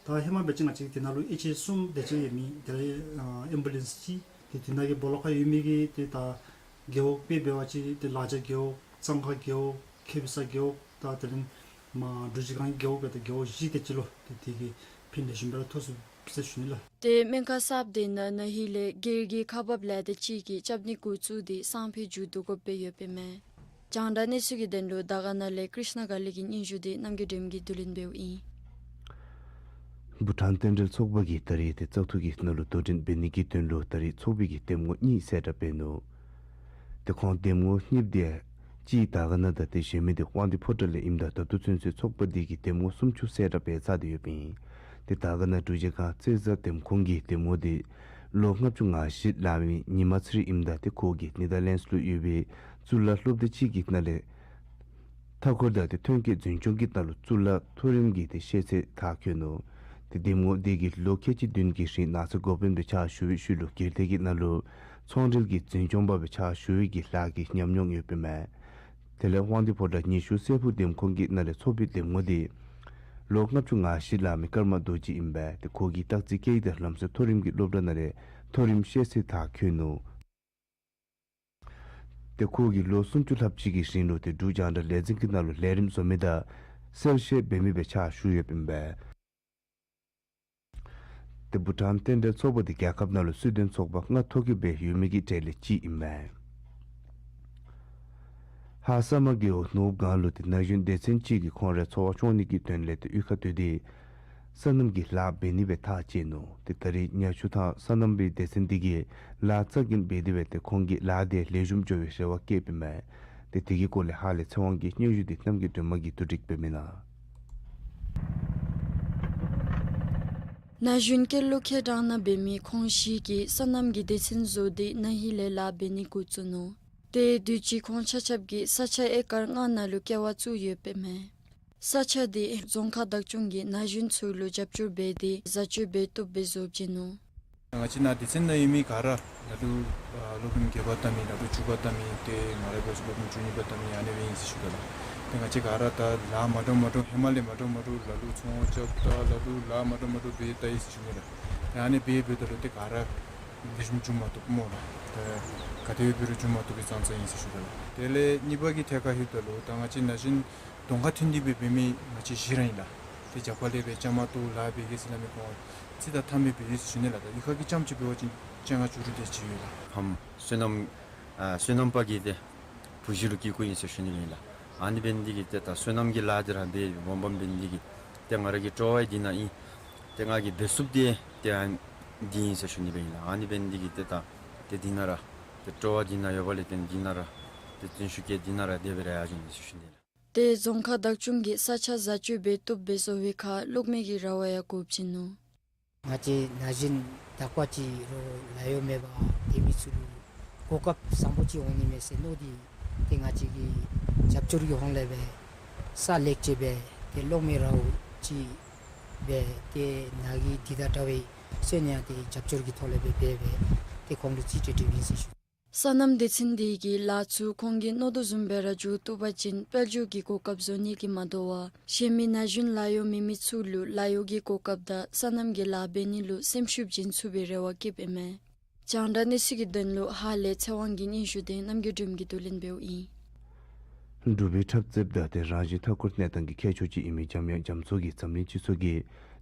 ད་ཧེ་མ་འབད་བ་ཅིན་ང་བཅས་ཀྱིས་དེ་ནང་ལུ་ཝིལ་ཅེར་གསུམ་དེ་ཅིག་ཡོད་མི་དེ་ལས་ཨ་ཨེམ་བུ་ལེནསི་ཅིག་ཏེ་དེ་ནང་གི་སྦོ་ལོགས་ཁར་ཡོད་མི་གི་ཏེ་ད་རྒེད་འོག་དཔེ་འབད་བ་ཅིན་ཏེ་ལ་རྒྱབ་རྒེད་འོག་ གཙང་ཁ་རྒེད་འོག་ཁེ་བི་ས་རྒེད་འོག་དང་དེ་ལས་མར་འབྲུག་རྗེས་སྒང་རྒེད་འོག་སྦེ་ད་རྒེད་འོག་བཞི་དེ་ཅིག་ལུ་ཏེ་དེ་གིས་ཕན་ལེགས་ཤོམ་སྦེ་ར་ཐོབ་ཚུགས་ཟེར་ཞུ་ནི་ལགས། ཏེ་སྨན་ཁང་གསརཔ་དེ་ནང་ན་ཧིང་ལས་སྒེར་གྱི་ཁག་འབགཔ་ལས་དེ་ཅིག་གིས་རྐྱབ་ནི་འགོ་བཙུགས་ཏེ་སང་ཕོད་མཇུག་བསྡུ་དགོཔ་སྦེ་ཡོདཔ་ཨིན་མས། རྒྱང་བསྒྲགས་གནས་ཚུལ་གྱི་དོན་ལུ་དར་དཀར་ན་ལས་ཀྲིཤ་ན་དགའ་ལེགས་ཀྱི་སྙན་ཞུ་དེ་རྣམ་རྒྱལ་སྒྲོལམ་གྱིས་བསྡུ་ལེན་འབདཝ་ཨིན། བྷུ་ཊཱན་རྟེན་འབྲེལ་ཚོགས་པ་གིས་ད་རིས་ཏེ་བཙག་འཐུ་གི་ནང་ལུ་དོ་འགྲན་འབད་ནི་གི་དོན་ལུ་ད་རིས་ཚོགས་པའི་གི་འདེམས་ངོ་གཉིས་གསལ་བསྒྲགས་འབད་ནུག། ཏེ་ཁོང་འདེམས་ངོ་གཉིས་དེ་གཅིག་དར་དཀར་ན་དང་ཏེ་གཞན་མི་དེ་དབང་འདུས་ཕོ་བྲང་ལས་ཨིནམ་ད་ད་ལྟོ་ཚུན་ཚོད་ཚོགས་པ་དེ་གིས་འདེམས་ངོ་སུམ་ཅུ་གསལ་བསྒྲགས་འབད་ཚར་ཏེ་ཡོདཔ་ཨིན། ཏེ་དར་དཀར་ན་འབྲུག་རྗེས་སྒང་རྩེ་བཟའ་འདེམས་ཁོངས་ཀྱི་འདེམས་ངོ་དེ་ལོ་ལྔ་བཅུ་ང་བཞི་ལང་མི་ཉི་མ་ཚེ་རིང་ཨིནམ་ད་ཏེ་ཁོ་གིས་ནེ་དར་ལེནཌསི་ལུ་ཡོད་པའི་གཙུག་ལག་སློབ་སྡེ་ཅིག་གི་ནང་ལས་མཐའ་འཁོར་དང་ཏེ་ཐོན་སྐྱེད་འཛིན་སྐྱོང་གི་ནང་ལུ་གཙུག་ལག་མཐོ་རིམ་གྱི་ཏེ་ཤེས་ཚད་མཐར་འཁྱོལ་ནུག། ཏེ་འདེམས་ངོ་དེ་གིས་ལོ་ཁལ་གཅིག་བདུན་གྱི་རིང་ནགས་ཚལ་འགོ་དཔོན་སྦེ་ཕྱག་ཞུ་བའི་ཤུལ་ལུ་སྒེར་སྡེ་གི་ནང་ལུ་ཚོང་འབྲེལ་གྱི་འཛིན་སྐྱོང་པ་སྦེ་ཕྱག་ཞུ་བའི་གི་ལཱ་གི་ཉམས་མྱོང་ཡོདཔ་ཨིན་མས། དེ་ལས་དབང་འདུས་ཕོ་བྲང་ཉི་ཤུ་སྲས་ཕུག་འདེམས་ཁོངས་ཀྱི་ནང་ལས་ཚོགས་པའི་འདེམས་ངོ་དེ་ལོ་ལྔ་བཅུ་ང་བཞི་ལང་མི་ཀརྨ་རྡོ་རྗེ་ཨིན་པས། ཏེ་ཁོ་གིས་སྟག་རྩེ་སྐད་ཡིག་དང་ལམ་སྲོལ་མཐོ་རིམ་གྱི་སློབ་གྲྭ་ནང་ལས་མཐོ་རིམ་ཤེས་ཚད་མཐར་འཁྱོལ་ནུག། ཏེ་ཁོ་གིས་ལོ་སུམ་ཅུ་ལྷགཔ་ཅིག་གི་རིང་ལུ་ཏེ་འབྲུག་རྒྱང་བསྒྲགས་ལས་འཛིན་གྱི་ནང་ལུ་ལས་རིམ་བཟོ་མི་དང་གསལ་བཤད་འབད་མི་སྦེ་ཕྱག་ཞུ་ཡོདཔ་ཨིན་པས། ཏེ་བྷུ་ཊཱན་རྟེན་འབྲེལ་ཚོགས་པ་དེ་རྒྱལ་ཁབ་ནང་ལུ་སྲིད་དོན་ཚོགས་པ་སྔ་ཐོག་གི་སྦེ་ཡོད་མི་གི་གྲས་ལས་གཅིག་ཨིན་མས། ཧཱ་ས་མ་རྒེད་འོག་ནོར་བུ་སྒང་ལུ་ཏེ་ན་གཞོན་སྡེ་ཚན་ཅིག་གིས་ཁོང་རའི་འཚོ་བ་སྐྱོང་ནི་གི་དོན་ལས་ཏེ་གཡུས་ཁར་སྡོད་དེ་སོ་ནམ་གྱི་ལཱ་འབད་ནི་སྦེ་ཐག་བཅད་ནུག། ཏེ་ད་རིས་ཉ་ཆུ་ཐང་སོ་ནམ་པའི་སྡེ་ཚན་འདི་གིས་ལཱ་རྩ་འགེངས་འབད་དེ་སྦེ་ཏེ་ཁོང་གིས་ལཱ་དེ་ལེགས་ཤོམ་འགྱོ་བའི་རེ་བ་བསྐྱེདཔ་ཨིན་མས། ཏེ་དེ་གི་སྐོར་ལས་ཧ་ལས་ཚེ་དབང་གི་སྙན་ཞུ་དེ་རྣམ་རྒྱལ་སྒྲོལ་མ་གིས་བསྡུ་སྒྲིག་འབད་མི་ནང་། ན་གཞོན་སྐྱེས་ལོ་ཁལ་གྲངས་ནང་འབད་མི་ཁོང་བཞི་གིས་སོ་ནམ་གྱི་སྡེ་ཚན་བཟོ་སྟེ་ན་ཧིང་ལས་ལཱ་འབད་ནི་འགོ་བཙུགས་ནུག། ཏེ་དུས་ཅི་ཁོང་ཆ་ཁྱབ་ཀྱིས་ས་ཆ་ཨེ་ཀར་ལྔ་ནང་ལུ་ཀེ་བ་བཙུགས་ཡོདཔ་ཨིན་མས། ས་ཆ་དེ་རྫོང་ཁག་བདག་སྐྱོང་གིས་ན་གཞོན་ཚུ་ལུ་རྒྱབ་སྐྱོར་འབད་དེ་བཟའ་སྤྱོད་འབད་བཏུབ་སྦེ་བཟོ་བྱིན་ནུག། ང་བཅས་ནཱ་སྡེ་ཚན་ནང་ཡོད་མི་ག་ར་ལ་ལུ་ཨ་སློབ་རིམ་བརྒྱད་པ་བལྟ་མི་ལ་ལུ་བཅུ་པ་བལྟ་མི་ཏེ་ང་རའི་བར་སློབ་རིམ་བཅུ་གཉིས་པ་བལྟ་མི་ཨ་ནི་སྦེ་ཨིན་ཟེར་ཞུ་དོ་ལགས། ཏེ་ང་བཅས་ག་ར་ད་ལཱ་མ་འདྲཝ་མ་འདྲཝ་ཧེ་མ་ལས་མ་འདྲཝ་མ་འདྲཝ་ལ་ལུ་ཚོང་རྐྱབ་ད་ལ་ལུ་ལཱ་མ་འདྲཝ་མ་འདྲཝ་འབད་ད་ཡི་ཟེར་ཞུ་ནི་ལགས། ཏེ་ཨ་ནི་འབད་འབདཝ་ད་ལུ་ཏེ་ག་ར་ལེགས་ཤོམ་འགྱོ་མ་བཏུབ་སྨོ་ལགས། ཏེ་ག་དེ་སྦེ་འབད་རུང་འགྱོ་མ་བཏུབ་པའི་ཙང་ཙང་ཨིན་ཟེར་ཞུ་དོ་ལགས། དེ་ལས་གཉིས་པ་གི་ཐད་ཁར་ལྷོདཔ་ད་ལུ་ད་ང་བཅས་ན་གཞོན་གདོང་ཁར་ཐོན་ཏེ་སྦེ་འབད་མི་ང་བཅས་བཞི་ར་ཨིན་ལགས། ཏེ་རྒྱབ་ཁ་ལས་སྦེ་བཅའ་མར་གཏོགས་ལཱ་འབད་གེ་ཟེར་སླབ་མི་ཁོང་རྩིས་དང་མཐུན་མི་སྦེ་ཨིན་ཟེར་ཞུ་ནི་ལགས། ད་གཡུས་ཁ་གི་རྐྱངམ་ཅིག་འབད་བ་ཅིན་བཅོ་ལྔ་བཅུ་དྲུག་དེ་ཅིག་ཡོད་ལགས། ཕམ་སོ་ནམ་ཨ་སོ་ནམ་པ་གི་ཏེ་བུ་གཞི་ལུ་སྐྱེས་སྐྱེསཔ་ཨིན་ཟེར་ཞུ་ནི་ཨིན་ལགས། ཨ་ནི་འབད་ནི་དེ་གིས་ཏེ་ད་སོ་ནམ་གྱི་ལཱ་འདི་ར་འབད་འོངམ་འབད་ནི་དེ་གིས་ཏེ་ང་ར་གི་སྤྲོ་བ་འདི་ནང་ཨིན། ཏེ་ང་གིས་འབད་ཚུགསཔ་འདི་ཏེ་ཨ་ནི་འདི་ཨིན་ཟེར་ཞུ་ནི་སྦེ་ཨིན་ལགས། ཨ་ནི་འབད་ནི་དེ་གིས་ཏེ་ད་ཏེ་འདི་ནང་ར་ཏེ་སྤྲོ་བ་འདི་ནང་ཡོདཔ་ལས་ཏེ་འདི་ནང་ར་ཏེ་བརྩོན་ཤུགས་བསྐྱེད་འདི་ནང་ར་དེ་སྦེ་ར་ཡར་འགྱོ་ནི་ཟེར་ཞུ་ནི་ལགས། ཏེ་རྫོང་ཁག་བདག་སྐྱོང་གིས་ས་ཆ་བཟའ་སྤྱོད་འབད་བཏུབ་སྦེ་བཟོ་བའི་ཁར་གློག་མེ་གི་ར་བ་ཡང་དགོཔ་བྱིན་ནུག། ང་བཅས་ན་གཞོན་དག་པ་ཅིག་ར་ལཱ་གཡོག་མེད་པར་སྡོད་མི་ཚུ་ལུ་གོ་སྐབས་བཟང་པོ་ཅིག་འོང་ནི་མས་ཟེར་མནོ་སྟེ་ཏེ་ང་བཅས་ཀྱིས་རྒྱབ་སྐྱོར་གྱི་ཧོང་ལས་སྦེ་ས་ལེགས་བཅོས་འབད་དེ་གློག་མེ་ར་བ་ཅིག་འབད་དེ་ནཱ་གི་འདི་དང་འདྲ་བའི་སོན་ཡང་ཏེ་རྒྱབ་སྐྱོར་གྱི་ཐོག་ལས་སྦེ་འབད་སྦེ་ཏེ་ཁོང་ལུ་རྩིས་སྤྲོད་སྤྲོདཔ་ཨིན་ཟེར་ཞུ། སོ་ནམ་སྡེ་ཚན་འདི་གི་ལཱ་ཚུ་ཁོང་གིས་མནོ་དོ་བཟུམ་སྦེ་ར་མཇུག་བསྡུ་བ་ཅིན་དཔལ་འབྱོར་གྱི་གོ་སྐབས་བཟོ་ནི་གིས་མ་དོ་བར་གཞན་མི་ན་གཞོན་ལཱ་གཡོག་མེད་མི་ཚུ་ལུ་ལཱ་གཡོག་གི་གོ་སྐབས་དང་སོ་ནམ་གྱི་ལཱ་འབད་ནི་ལུ་སེམས་ཤུགས་བྱིན་ཚུགས་པའི་རེ་བ་བསྐྱེདཔ་ཨིན་མས། རྒྱང་བསྒྲགས་གནས་ཚུལ་གྱི་དོན་ལུ་ཧ་ལས་ཚེ་དབང་གི་སྙན་ཞུ་དེ་རྣམ་རྒྱལ་སྒྲོལམ་གྱིས་བསྡུ་ལེན་འབདཝ་ཨིན། འབྲུག་པའི་འཁྲབ་རྩེདཔ་དང་ཏེ་རང་བཞིན་མཐའ་འཁོར་གནས་སྟངས་ཀྱི་མཁས་མཆོག་ཅིག་ཨིན་མི་འཇམ་དབྱངས་རྒྱ་མཚོ་གིས་འཛམ་གླིང་སྤྱི་ཚོགས་ཀྱི་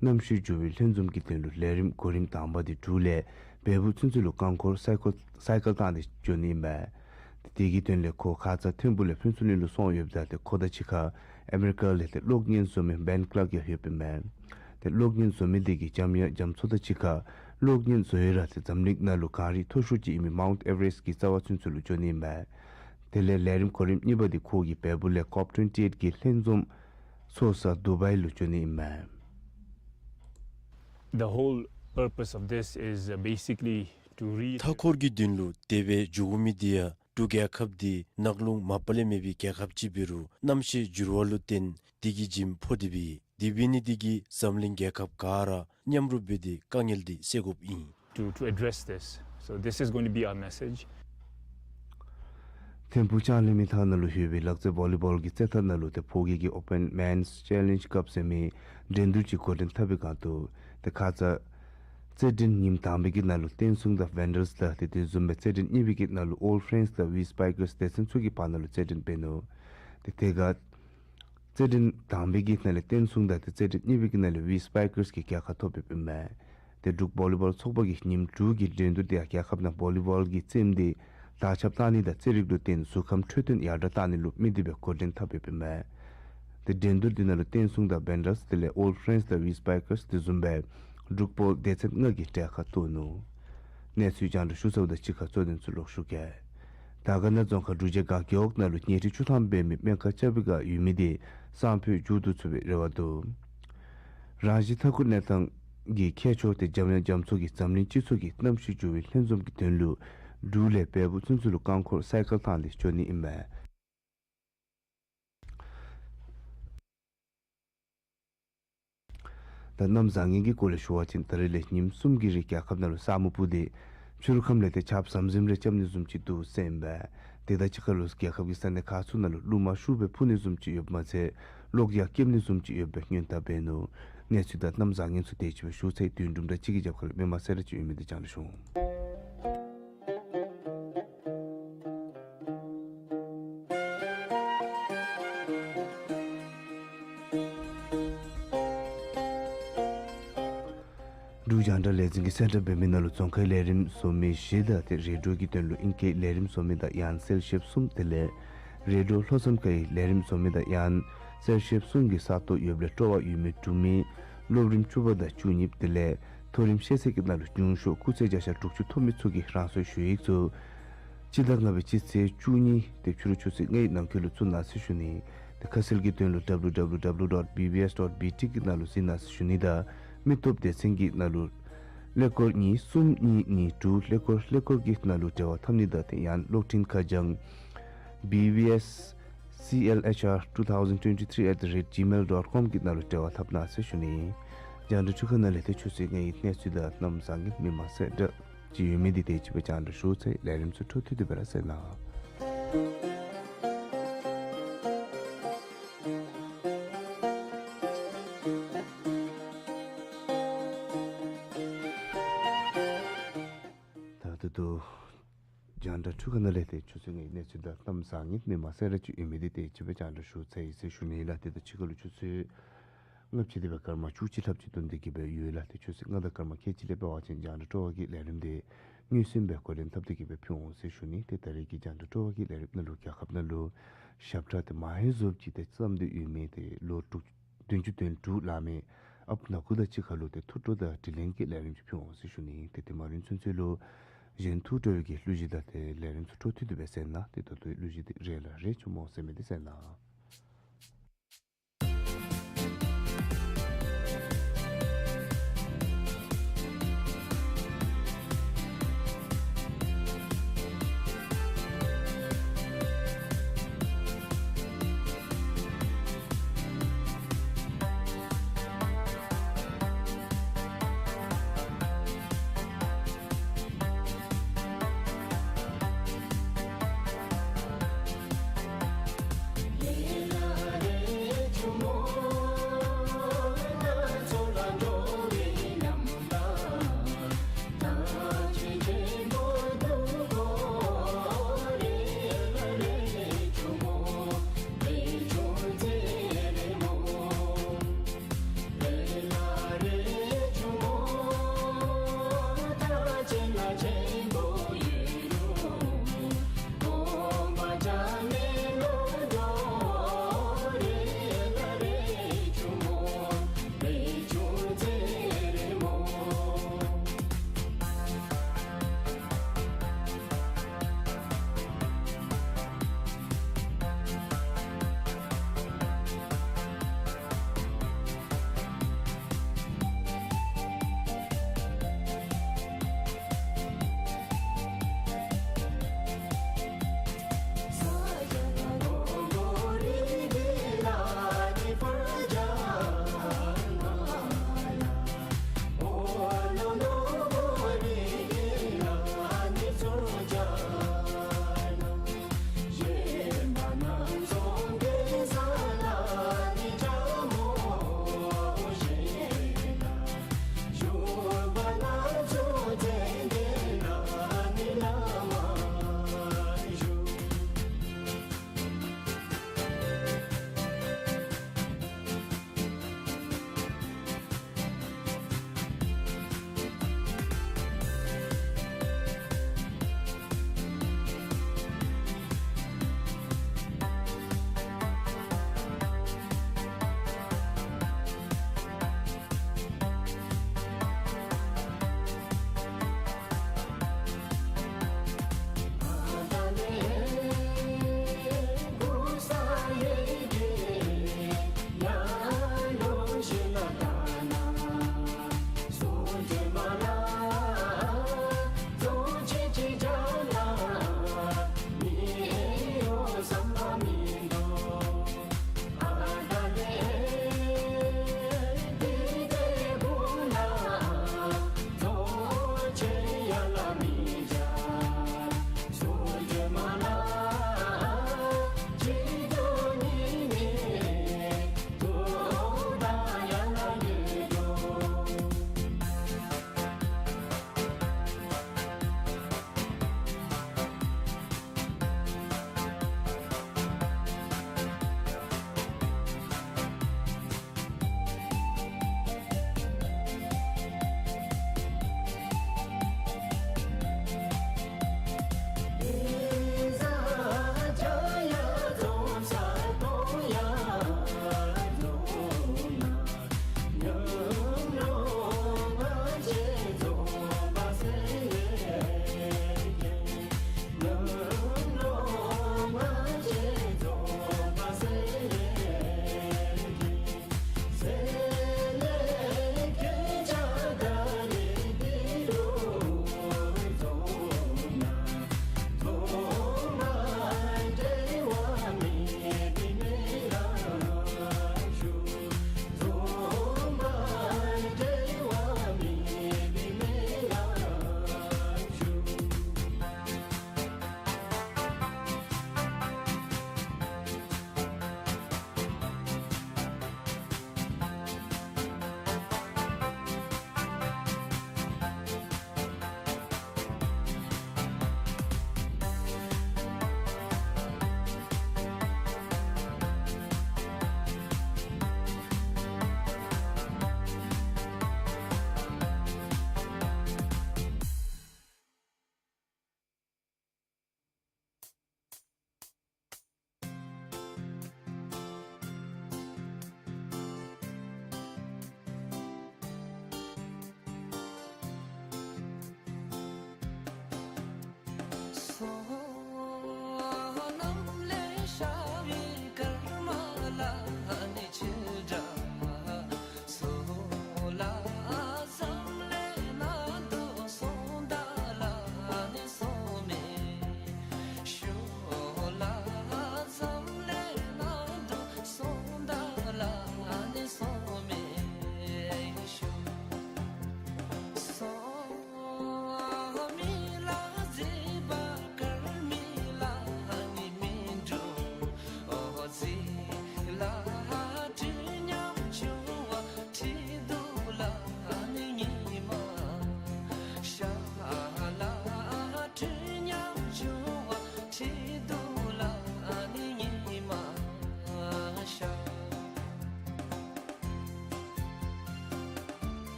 གནམ་གཤིས་འགྱུར་བའི་ལྷན་འཛོམས་ཀྱི་དོན་ལུ་ལས་རིམ་གོ་རིམ་དང་པ་དེ་འབྲུག་ལས་བལ་པོ་ཚུན་ཚོད་ལུ་རྐང་འཁོར་སའི་ཀོ་སའི་ཀལ་བཏང་སྟེ་འགྱོ་ནི་ཨིན་པས། དེ་གི་དོན་ལས་ཁོ་ཁ་ཙ་ཐིམ་ཕུག་ལས་ཕུན་ཚོགས་གླིང་ལུ་སོང་ཡོདཔ་ད་ཏེ་ཁོ་དང་གཅིག་ཁར་ཨ་མི་རི་ཀ་ལས་ཏེ་གློག་བརྙན་བཟོ་མི་བེན་ཀ་ལརཀ་ཡང་ཡོདཔ་ཨིན་མས། ཏེ་གློག་བརྙན་བཟོ་མི་དེ་གིས་འཇམ་དབྱངས་རྒྱ་མཚོ་དང་གཅིག་ཁར་གློག་བརྙན་བཟོ་ཡི་ར་ཏེ་འཛམ་གླིང་ནང་ལུ་གངས་རི་མཐོ་ཤོས་ཅིག་ཨིན་མི་མའུནཊ་ཨེ་ཝ་རེསཊ་གི་རྩ་བ་ཚུན་ཚོད་ལུ་འགྱོ་ནི་ཨིན་མས། དེ་ལས་ལས་རིམ་གོ་རིམ་གཉིས་པ་དེ་ཁོ་གིས་བལ་པོ་ལས་ཀོབ་ཊུ་ཝེན་ཊི་ཨེཊ་གི་ལྷན་འཛོམས་ཚོགས་ས་དུ་བའི་ལུ་འགྱོ་ནི་ཨིན་མས། The whole purpose of this is, uh, basically to re- མཐའ་འཁོར་གྱི་དོན་ལུ་དེ་སྦེ་འགྱོ་དགོ་མི་དེ་ཡང་འབྲུག་རྒྱལ་ཁབ་འདི་ནག་རླུང་མ་པ་ལས་མེད་པའི་རྒྱལ་ཁབ་ཅིག་འབད་རུང་གནམ་གཤིས་འགྱུར་བ་ལུ་བརྟེན་དེ་གི་འཇིམ་ཕོག་སྟེ་སྦེ་དེ་འབད་ནི་དེ་གིས་འཛམ་གླིང་རྒྱལ་ཁབ་ག་ར་མཉམ་རུབ་འབད་དེ་དཀའ་ངལ་འདི་སེལ་དགོཔ་ཨིན། To, to address this. So this is going to be our message. ཐིམ་ཕུག་ལྕང་གླིང་མི་ཐང་ནང་ལུ་ཡོད་པའི་ལག་རྩེད་བོ་ལི་བོལ་གྱི་རྩེད་ཐང་ནང་ལུ་ཏེ་ཕོ་སྐྱེས་ཀྱི་ཨོ་པཱན་མེནསི་ཅེ་ལེནཇི་ཀབ་ཟེར་མི་འགྲན་བསྡུར་ཅིག་འགོ་འདྲེན་འཐབ་པའི་སྒང་དུ་ཏེ་ཁ་ཙ་ རྩེད་འགྲན་ཉིནམ་དང་པའི་གི་ནང་ལུ་བསྟན་སྲུང་དང་ཝེན་ཌལསི་དང་ཏེ་དེ་བཟུམ་སྦེ་རྩེད་འགྲན་གཉིས་པའི་གི་ནང་ལུ་ཨོལཌ་ཕྲེནཌསི་དང་ཝི་སི་པའི་ཀརསི་སྡེ་ཚན་ཚུ་གི་བར་ན་ལུ་རྩེད་འགྲན་འབད་ནུག། ཏེ་དེ་ཁར་རྩེད་འགྲན་དང་པའི་གི་ནང་ལས་བསྟན་སྲུང་དང་ཏེ་རྩེད་འགྲན་གཉིས་པའི་གི་ནང་ལས་ཝི་སི་པའི་ཀརསི་གིས་རྒྱལ་ཁ་ཐོབ་ཡོདཔ་ཨིན་མས། ཏེ་འབྲུག་བོ་ལི་བཱོལ་ཚོགས་པ་གིས་ཉིནམ་དྲུག་གི་འགྲན་བསྡུར་དེ་ཡང་རྒྱལ་ཁབ་ནང་བོ་ལི་བཱོལ་གྱི་རྩེདམོ་དེ་དར་ཁྱབ་གཏང་ནི་དང་རྩེད་རིགས་ལུ་བརྟེན་གཟུགས་ཁམས་འཕྲོད་བསྟེན་ཡར་དྲག་གཏང་ནི་ལུ་དམིགས་ཏེ་སྦེ་འགོ་འདྲེན་འཐབ་ཡོདཔ་ཨིན་མས། ཏེ་འགྲན་བསྡུར་དེ་ནང་ལུ་བསྟན་སྲུང་དང་ཝེན་ཌལསི་དེ་ལས་ཨོལཌ་ཕྲེནཌསི་དང་ཝི་སི་པའི་ཀརསི་དེ་བཟུམ་སྦེ་འབྲུག་བོ་ལི་སྡེ་ཚན་ལྔ་གིས་གྲལ་ཁར་གཏོགས་ནུག། གནས་ཚུལ་རྒྱང་བསྒྲགས་ཞུ་ཚརཝ་དང་གཅིག་ཁར་གཙོ་དོན་ཚུ་ལོག་ཞུ་གེ། དར་དཀར་ན་རྫོང་ཁག་འབྲུག་རྒྱལ་སྒང་རྒེད་འོག་ནང་ལུ་ཉལ་ཁྲི་བཅུ་ཐམ་འབད་མི་སྨན་ཁང་རྐྱབ་པའི་སྒང་ཡོད་མི་དེ་སང་ཕོད་མཇུག་བསྡུ་ཚུགས་པའི་རེ་བ་འདུག། རང་བཞིན་མཐའ་འཁོར་གནས་སྟངས་ཀྱི་ཁྱད་ཆོས་དེ་འཇམ་དབྱངས་རྒྱ་མཚོ་གིས་འཛམ་གླིང་སྤྱི་ཚོགས་ཀྱི་གནམ་གཤིས་འགྱུར་བའི་ལྷན་འཛོམས་ཀྱི་དོན་ལུ་འབྲུག་ལས་བལ་པོ་ཚུན་ཚོད་ལུ་རྐང་འཁོར་སའི་ཀལ་བཏང་སྟེ་འགྱོ་ནི་ཨིན་མས། ད་གནམ་བཟང་ངན་གྱི་སྐོར་ལས་ཞུ་བ་ཅིན་ད་རིས་ལས་ཉིནམ་གསུམ་གྱི་རིང་རྒྱལ་ཁབ་ནང་ལུ་ས་སྨུག་སྤུབས་ཏེ་ཕྱི་རུ་ཁམས་ལས་ཏེ་ཆརཔ་ཟམ་ཟིམ་རེ་རྐྱབ་ནི་བཟུམ་ཅིག་འདུག་ཟེར་ཨིན་པས། དེ་དང་གཅིག་ཁར་ལུ་རྒྱལ་ཁབ་ཀྱི་ས་གནས་ཁག་ཚུ་ནང་ལུ་རླུང་མ་ཤུགས་སྦེ་འཕུ་ནི་བཟུམ་ཅིག་ཡོདཔ་མ་ཚད་གློག་ཡང་ཀེམ་ནི་བཟུམ་ཅིག་ཡོད་པའི་སྔོན་བརྡ་འབད་ནུག། གནས་ཚུལ་དང་གནམ་བཟང་ངན་ཚུ་དེ་ཅིག་སྦེ་ཞུ་ཚར་ཡི། དུས་དུམ་གྲ་ཅིག་གི་རྒྱབ་ཁ་ལུ་མི་མང་གསལ་བསྒྲགས་ཅིག་ཡོད་མི་དེ་རྒྱང་བསྒྲགས་ཞུ་འོང་། འབྲུག་རྒྱང་བསྒྲགས་ལས་འཛིན་གྱིས་གསལ་བསྒྲགས་འབད་མི་ནང་ལུ་རྫོང་ཁའི་ལས་རིམ་བཟོ་མི་བཞི་དང་ཏེ་རེ་ཌིའོ་གི་དོན་ལུ་ཨིང་སྐད་ལས་རིམ་བཟོ་མི་དང་ཡང་གསལ་བཤདཔ་གསུམ་དེ་ལས་རེ་ཌིའོ་ལྷོ་མཚམས་ཁའི་ལས་རིམ་བཟོ་མི་དང་ཡང་གསལ་བཤདཔ་གསུམ་གྱི་ས་སྟོང་ཡོདཔ་ལས་སྤྲོ་བ་ཡོད་མི་འབྲུག་མི་སློབ་རིམ་བཅུ་པ་དང་བཅུ་གཉིས་པ་དེ་ལས་མཐོ་རིམ་ཤེས་ཚད་ཀྱི་ནང་ལུ་གཞུང་ཤོག་སྐུགས་ཚད་བརྒྱ་ཆ་དྲུག་ཅུ་ཐོབ་མི་ཚུ་གིས་རང་སོའི་ཞུ་ཡིག་ཚུ་སྤྱི་ཟླ་ལྔ་པའི་སྤྱི་ཚེས་བཅུ་གཉིས་ཏེ་ཕྱི་རུ་ཆུ་ཚོད་ལྔའི་ནང་འཁོད་ལུ་བཙུགས་གནང་ཟེར་ཞུ་ནི། ཏེ་ཁ་གསལ་གྱི་དོན་ལུ་W W W dot B B S dot B T གི་ནང་ལུ་གཟིགས་གནང་ཟེར་ཞུ་ནི་དང་མི་སྟོབས་སྡེ་ཚན་གྱི་ནང་ལུ་ཀླད་ཀོར་གཉིས་གསུམ་གཉིས་གཉིས་དྲུག་ཀླད་ཀོར་ཀླད་ཀོར་གྱི་ནང་ལུ་འབྲེལ་བ་འཐབ་ནི་དང་ཏེ་ཡང་གློག་འཕྲིན་ཁ་བྱང་B B S C L H R two thousand twenty-three at the rate gmail dot com གི་ནང་ལུ་འབྲེལ་བ་འཐབ་གནང་ཟེར་ཞུ་ནི། རྒྱང་བསྒྲགས་འཕྲུལ་ཁང་ནང་ལས་ཏེ་ཆུ་ཚོད་ལྔའི་གནས་ཚུལ་དང་གནམ་བཟང་ངན་མི་མང་གསལ་བསྒྲགས་ཅིག་ཡོད་མི་དེ་དེ་ཅིག་སྦེ་རྒྱང་བསྒྲགས་ཞུ་ཚར་ཡི། ལས་རིམ་ཚུ་འཕྲོ་མཐུད་དེ་སྦེ་ར་གསན་གནང་། ད་ད་ལྟོ་རྒྱང་བསྒྲགས་འཕྲུལ་ཁང་ནང་ལས་ཏེ་ཆུ་ཚོད་ལྔའི་གནས་ཚུལ་དང་གནམ་བཟང་ངན་མི་མང་གསལ་བསྒྲགས་ཅིག་ཡོད་མི་དེ་དེ་ཅིག་སྦེ་རྒྱང་བསྒྲགས་ཞུ་ཚར་ཡི་ཟེར་ཞུ་ནི་ལགས། དེ་དང་གཅིག་ཁར་ལུ་ཆུ་ཚོད་ལྔ་པ་ཅིག་དེ་སྦེ་སྐར་མ་བཅུ་གཅིག་ལྷགཔ་ཅིག་ཐོན་ཏེ་གི་སྦེ་ཡོད་ལགས། ཏེ་ཆུ་ཚོད་ལྔ་དང་སྐར་མ་ཁལ་གཅིག་ལས་འབད་བ་ཅིན་རྒྱང་བསྒྲགས་སྤྲོ་བ་གི་ལས་རིམ་དེ་དངོས་སུ་སྦེ་འགོ་འདྲེན་འཐབ་སྟེ་གི་སྦེ་ཕུལ་འོང་ཟེར་ཞུ་ནི། ཏེ་ད་རེས་ཀྱི་རྒྱང་བསྒྲགས་སྤྲོ་བ་གི་ལས་རིམ་ནང་ལུ་རྒྱལ་ཁབ་ནང་ལུ་ཞབས་ཁྲ་དེ་མ་ཧེ་བཟོཔ་ཅིག་ཏེ་བརྩམས་ཏེ་ཡོད་མི་དེ་ལོ་དྲུག་བདུན་ཅུ་དོན་དྲུག་ལང་མི་ཨཔ་ནག་ཁུ་དང་གཅིག་ཁར་ལུ་ཏེ་ཐུགས་སྤྲོ་དང་དྲིན་ལན་གྱི་ལས་རིམ་ཅིག་ཕུལ་འོང་ཟེར་ཞུ་ནི། ཏེ་དེ་མ་རན་ཚུན་ཚོད་ལུ་གཞན་ཐུགས་སྤྲོ་བའི་གི་གླུ་གཞས་དང་ཏེ་ལས་རིམ་ཚུ་འཕྲོ་མཐུད་དེ་སྦེ་གསན་གནང་། ཏེ་ད་ལྟོའི་གླུ་གཞས་དེ་རེ་ལ་རེ་ཆུ་མོ་ཟེར་མི་དེ་གསན་གནང་།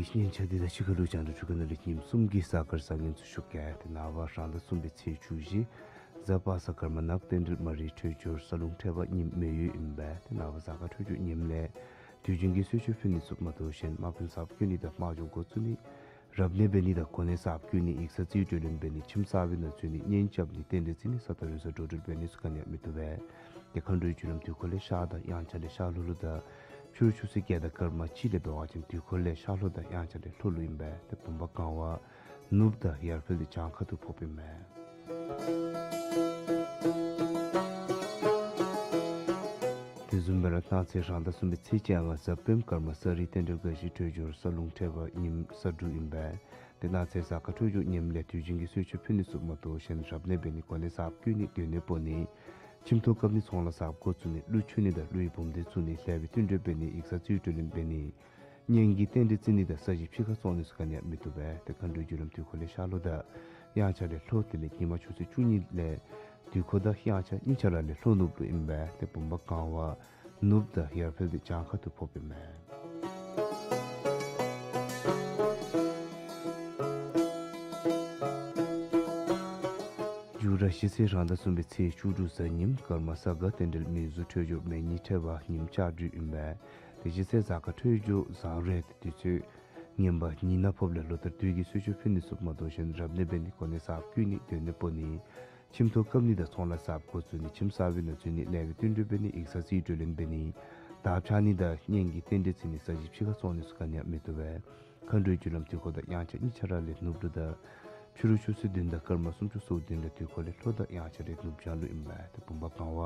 སྙན་ཆ་འདི་དང་གཅིག་ཁར་ལུ་རྒྱང་བསྒྲགས་འཕྲུལ་ཁང་ནང་ལས་ཉིནམ་གསུམ་གྱི་གཟའ་སྐར་བཟང་ངན་ཚུ་ཞུ་གེ། ཏེ་ནངས་པ་རང་ཟླ་གསུམ་པའི་ཚེས་བཅུ་བཞི་གཟའ་པ་སངས་ཀརྨ་ནག་རྟེན་འབྲེལ་མ་རིག་འཕྲོད་སྦྱོར་ས་ལུང་ཐེབས་པ་ཉིནམ་མེ་ཡོས་ཨིན་པས། ཏེ་ནངས་པ་གཟའ་སྐར་འཕྲོད་སྦྱོར་ཉིནམ་ལས་དུས་རྒྱུན་གྱི་གསོལ་མཆོད་ཕུལ་ནི་ཚུ་མ་དོ་བཞིན་དམག་དཔུང་གསརཔ་བསྐོ་ནི་དང་དམག་སྦྱོང་འགོ་བཙུགས་ནི། རབ་གནས་འབད་ནི་དང་གོ་གནས་གསརཔ་བསྐོ་ནི། ཡིག་ཚང་རྩིས་སྤྲོད་ལེན་འབད་ནི། ཁྱིམ་གསར་པའི་ནང་འཛུལ་ནི། གཉེན་རྐྱབ་ནི། རྟེན་འབྲེལ་བརྩི་ནི། ས་དང་རུང་ས་འགྲོ་འགྲུལ་འབད་ནི་ཚུ་ག་ནི་ཡང་མི་བཏུབ་པས། ཏེ་མཁའ་འགྲོའི་རྒྱུ་ལམ་དུས་འཁོར་ལས་ཤར་དང་དབྱངས་འཆར་ལས་ཤར་ལྷོ་ལུ་དང་། ཕྱི་རུ་ཆུ་ཚོད་བརྒྱད་དང་སྐར་མ་གཅིག་ལས་འབད་བ་ཅིན་དུས་འཁོར་ལས་ཤར་ལྷོ་དང་དབྱངས་འཆར་ལས་ལྷོ་ལུ་ཨིན་པས། ཏེ་བུམ་པ་གང་བ་ནུབ་དང་ཡར་འཕེལ་ཏེ་བྱང་ཁ་ཐུག་ཕོགཔ་ཨིན་པས། དེ་བཟུམ་སྦེ་ར་གནངས་ཚེ་རང་ཟླ་གསུམ་པའི་ཚེས་བཅོ་ལྔ་གཟའ་སྤེནམ་སྐར་མ་གསར་རི་རྟེན་འབྲེལ་དགའ་བཞི་འཕྲོད་སྦྱོར་ས་ལུང་ཐེབས་པ་ཉིནམ་ས་འབྲུག་ཨིན་པས། ཏེ་གནངས་ཚེ་གཟའ་སྐར་འཕྲོད་སྦྱོར་ཉིནམ་ལས་དུས་རྒྱུན་གྱི་གསོལ་མཆོད་ཕུལ་ནི་ཚུ་མ་དོ་བཞིན་རབ་གནས་འབད་ནི། གོ་གནས་གསརཔ་བསྐོ་ནི། སྡོད་གནས་སྤོ་ནི། ཁྱིམ་ཐོག་བཀབ་ནི། ཚོང་ལཱ་གསརཔ་འགོ་བཙུགས་ནི། གླུ་མཆོད་ནི་དང་གླུ་ཡི་འབུམ་སྡེ་བཙུགས་ནི། ལྷ་བའི་བསྟུན་གྲོས་འབད་ནི། ཡིག་ཚང་རྩིས་སྤྲོད་ལེན་འབད་ནི། གཉེན་གྱི་རྟེན་འབྲེལ་བརྩི་ནི་དང་ས་གཞི་ཕྱི་ཁར་བཙོང་ནི་ཚུ་ག་ནི་ཡང་མི་བཏུབ་པས། ཏེ་མཁའ་འགྲོའི་རྒྱུ་ལམ་དུས་འཁོར་ལས་ཤར་ལྷོ་དང་དབྱངས་འཆར་ལས་ལྷོ། དེ་ལས་ཉིན་མ་ཆུ་ཚོད་བཅུ་གཉིས་ལས་དུས་འཁོར་དང་དབྱངས་འཆར་གཉིས་ཆ་ར་ལས་ལྷོ་ནུབ་ལུ་ཨིན་པས། ཏེ་བུམ་པ་གང་བ་ནུབ་དང་ཡར་འཕེལ་ཏེ་བྱང་ཁ་ཐུག་ཕོགཔ་ཨིན་པས། མཇུག་ར་གཞེས་ཚེ་རང་ཟླ་གསུམ་པའི་ཚེས་བཅུ་དྲུག་གཟའ་ཉིམ་སྐར་མ་ས་ག་རྟེན་འབྲེལ་མེ་གཟུགས་འཕྲོད་སྦྱོར་མེ་གཉིས་ཐེབས་པ་ཉིནམ་ལྕགས་སྦྲུལ་ཨིན་པས། ཏེ་གཞེས་ཚེ་གཟའ་སྐར་འཕྲོད་སྦྱོར་བཟང་རེད། དུས་ཚོད་ངན་པ་ཉིན་ནག་ཕོགཔ་ལས་ལོ་ལྟར་དུས་ཀྱི་གསོལ་མཆོད་ཕུལ་ནི་ཚུ་མ་དོ་བཞིན་རབ་གནས་འབད་ནི། གོ་གནས་གསརཔ་བསྐོ་ནི། སྡོད་གནས་སྤོ་ནི། ཁྱིམ་ཐོག་བཀབ་ནི་དང་ཚོང་ལཱ་གསརཔ་འགོ་བཙུགས་ནི། ཁྱིམ་གསར་པའི་ནང་འཛུལ་ནི། ལྷ་བའི་བསྟུན་གྲོས་འབད་ནི། ཡིག་ཚང་རྩིས་སྤྲོད་ལེན་འབད་ནི། དར་འཕྱར་ནི་དང་གཉེན་གྱི་རྟེན་འབྲེལ་བརྩི་ནི། ས་གཞི་ཕྱི་ཁར་བཙོང་ནི་ཚུ་ག་ནི་ཡང་མི་བཏུབ་པས། མཁའ་འགྲོའི་རྒྱུ་ལམ་དུས་འཁོར་དང་དབྱངས་འཆར་གཉིས་ཆ་ར་ལས་ནུབ་ལུ་དང་ཕྱི་རུ་ཆུ་ཚོད་བདུན་དང་སྐར་མ་སུམ་ཅུ་སོ་བདུན་ལས་དུས་འཁོར་ལས་ལྷོ་དང་དབྱངས་འཆར་ལས་ནུབ་བྱང་ལུ་ཨིན་པས། ཏེ་བུམ་པ་གང་བ་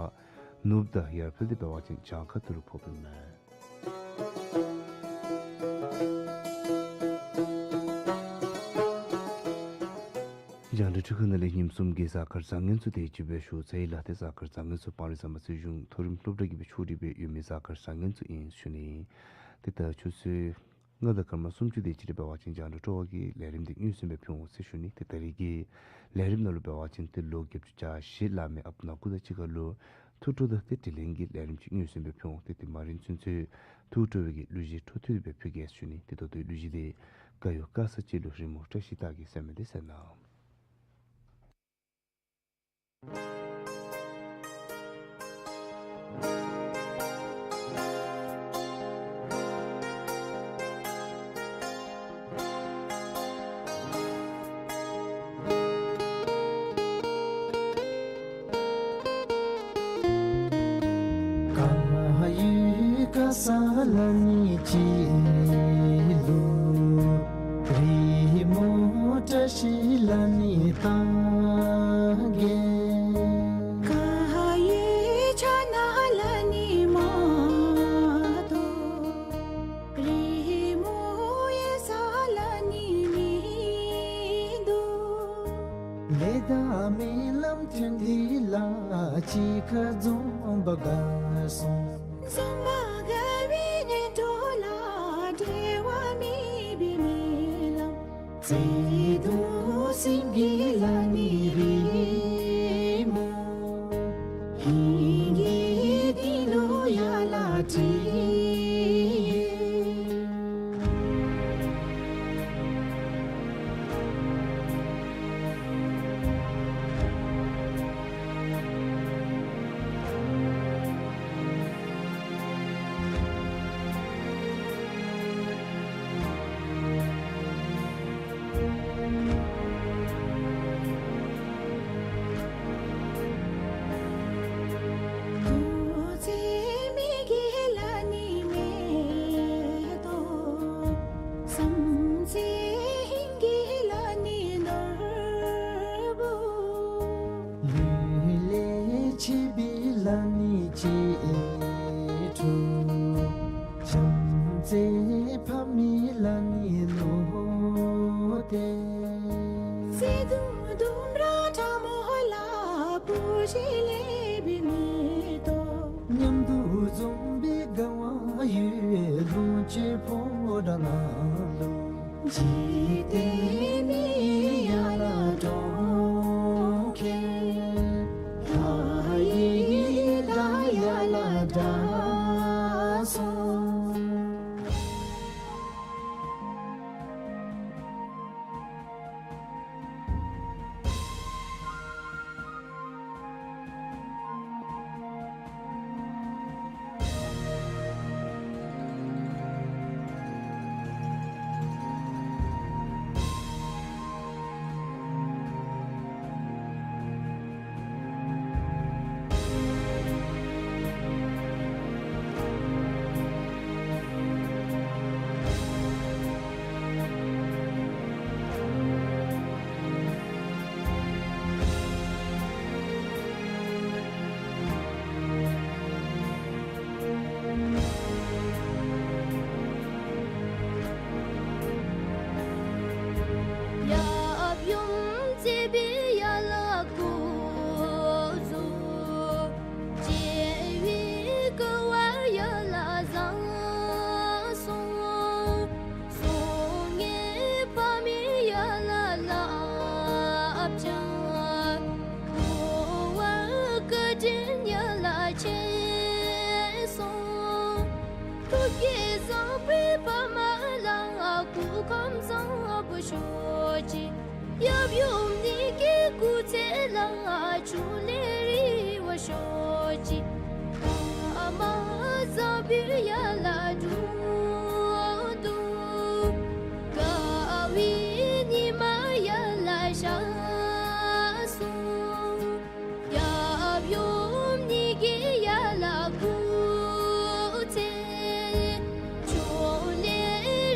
ནུབ་དང་ཡར་འཕེལ་ཏེ་འབད་བ་ཅིན་བྱང་ཁ་ཐུག་ལུ་ཕོགཔ་ཨིན་པས། རྒྱང་བསྒྲགས་འཕྲུལ་ཁང་ནང་ལས་ཉིནམ་གསུམ་གྱི་གཟའ་སྐར་བཟང་ངན་ཚུ་དེ་ཅིག་སྦེ་ཞུ་ཚར་ཡི་ལགས། ཏེ་གཟའ་སྐར་བཟང་ངན་ཚུ་སྤང་རི་ཟམ་པ་སྲིད་གཞུང་མཐོ་རིམ་སློབ་གྲྭ་གིས་སྦེ་ཕྱོགས་སྒྲིག་འབད་ཡོད་མི་གཟའ་སྐར་བཟང་ངན་ཚུ་ཨིན་ཞུ་ནི། ཏེ་ད་ཆུ་ཚོད་ལྔ་དང་སྐར་མ་སུམ་ཅུ་དེ་ཅིག་ལས་འབད་བ་ཅིན་རྒྱང་བསྒྲགས་སྤྲོ་བ་གི་ལས་རིམ་དེ་མངོན་སུམ་སྦེ་ཕུལ་འོང་ཟེར་ཞུ་ནི། ཏེ་ད་རིས་ཀྱི་ལས་རིམ་ནང་ལུ་འབད་བ་ཅིན་ཏེ་ལོ་བརྒྱད་ཅུ་གྱ་བཞི་བླ་མའི་ཨཔ་ནང་འཁོད་དང་གཅིག་ཁར་ལུ་ཐུགས་སྤྲོ་དང་ཏེ་དྲིན་ལན་གྱི་ལས་རིམ་ཅིག་མངོན་སུམ་སྦེ་ཕུལ་འོང་། ཏེ་དེ་མ་རན་ཚུན་ཚོད་ཐུགས་སྤྲོ་བའི་གི་གླུ་གཞས་འཕྲོ་མཐུད་སྦེ་ཕུལ་གེ་ཟེར་ཞུ་ནི། ཏེ་ད་ལྟོའི་གླུ་གཞས་དེ་དགའ་ཡོད་དགའ་ས་ཅིག་ལུ་རི་མོ་བཀྲ་ཤིས་རྟགས་ཀྱི་སེམས་མེད་དེ་ཟེར་ན། དཀར་ཡོལ་དཀར་ས་ལ་ནི་ཅིག་ལུ། རི་མོ་བཀྲ་ཤིས་ལ་ནི་རྟགས་བརྒྱད། དཀར་ཡོལ་ཆ་ན་ལ་ནི་མ་གཏོགས། རི་མོ་གཡས་ས་ལ་ནི་མིན་འདུག། ལས་དང་རྨི་ལམ་ཐུན་འདི་ལ་ཅིག་ཁར་འཛོམས་པ་དགའ་སོང་། འཛོམས་པ་དགའ་བའི་ཉིན་ཐོ་ལ་འབྲལ་བ་མེད་པའི་རྨི་ལམ། བརྩེ་གདུང་སེང་གེ་ལ་ནི་རི་མོ། ཧིང་གི་གཏིང་ལུ་ཡར་ལ་བྲིས། ཐུགས་བརྩེ་མིག་གི་ལ་ནི་མེ་ཏོག། བསམ་བརྩེ་ཧིང་གི་ལ་ནི་ནོར་བུ། ལུས་ལས་ཆད་པའི་ལ་ནི་གཅེས་ཕྲུག། བྱམས་བརྩེ་ཕ་མའི་ལ་ནི་བློ་གཏད། བརྩེ་གདུང་ལྡུམ་ར་ཁྲ་མོ་ལ་བུ་གཞི་ལེགས་པའི་མེ་ཏོག། མཉམ་དུ་འཛོམས་པའི་དགའ་བ་ཡོད། ལོངས་སྤྱོད་ཕོ་བྲང་ནང་ལུ། འཇིག་རྟེན་མི་ཡར་ལ་གྲོང་ཁྱེར། ལྷ་ཡི་བདག་ཡར་ལ་བདག་སོང་། བརྩེ་བའི་ཡར་ལ་སྐུ་གཟུགས། བརྗེ་བའི་བསྐལ་པ་ཡར་ལ་བཟང་སོང་། གསུང་ངེ་ཕ་མེས་ཡར་ལ་བསླབ་བྱ། གོ་བ་བཀའ་དྲིན་ཡར་ལ་ཆེ་སོང་། ཐུགས་བསྐྱེད་བཟང་པོའི་ཕ་མ་ལ་སྐུ་ཁམས་བཟང་པོ་ཤོག་ཅིག། ཡབ་ཡུམ་གཉིས་ཀྱི་སྐུ་ཚེ་ལ་ཕྱུགས་ལས་རིང་བར་ཤོག་ཅིག། ཕ་མ་བཟང་པོའི་ཡར་ལ་དྲུང་དུ། དགའ་བའི་ཉི་མ་ཡར་ལ་ཤར་སོང་། ཡབ་ཡུམ་གཉིས་ཀྱི་ཡར་ལ་སྐུ་ཚེ། ཕྱུགས་ལས་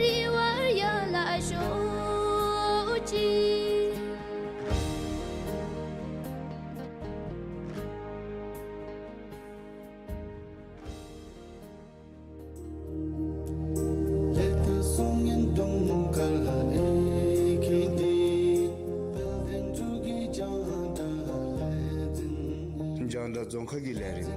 རིང་བར་ཡར་ལ་ཤོག་ཅིག། རྒྱང་བསྒྲགས་རྫོང་ཁ་གི་ལས་རིམ།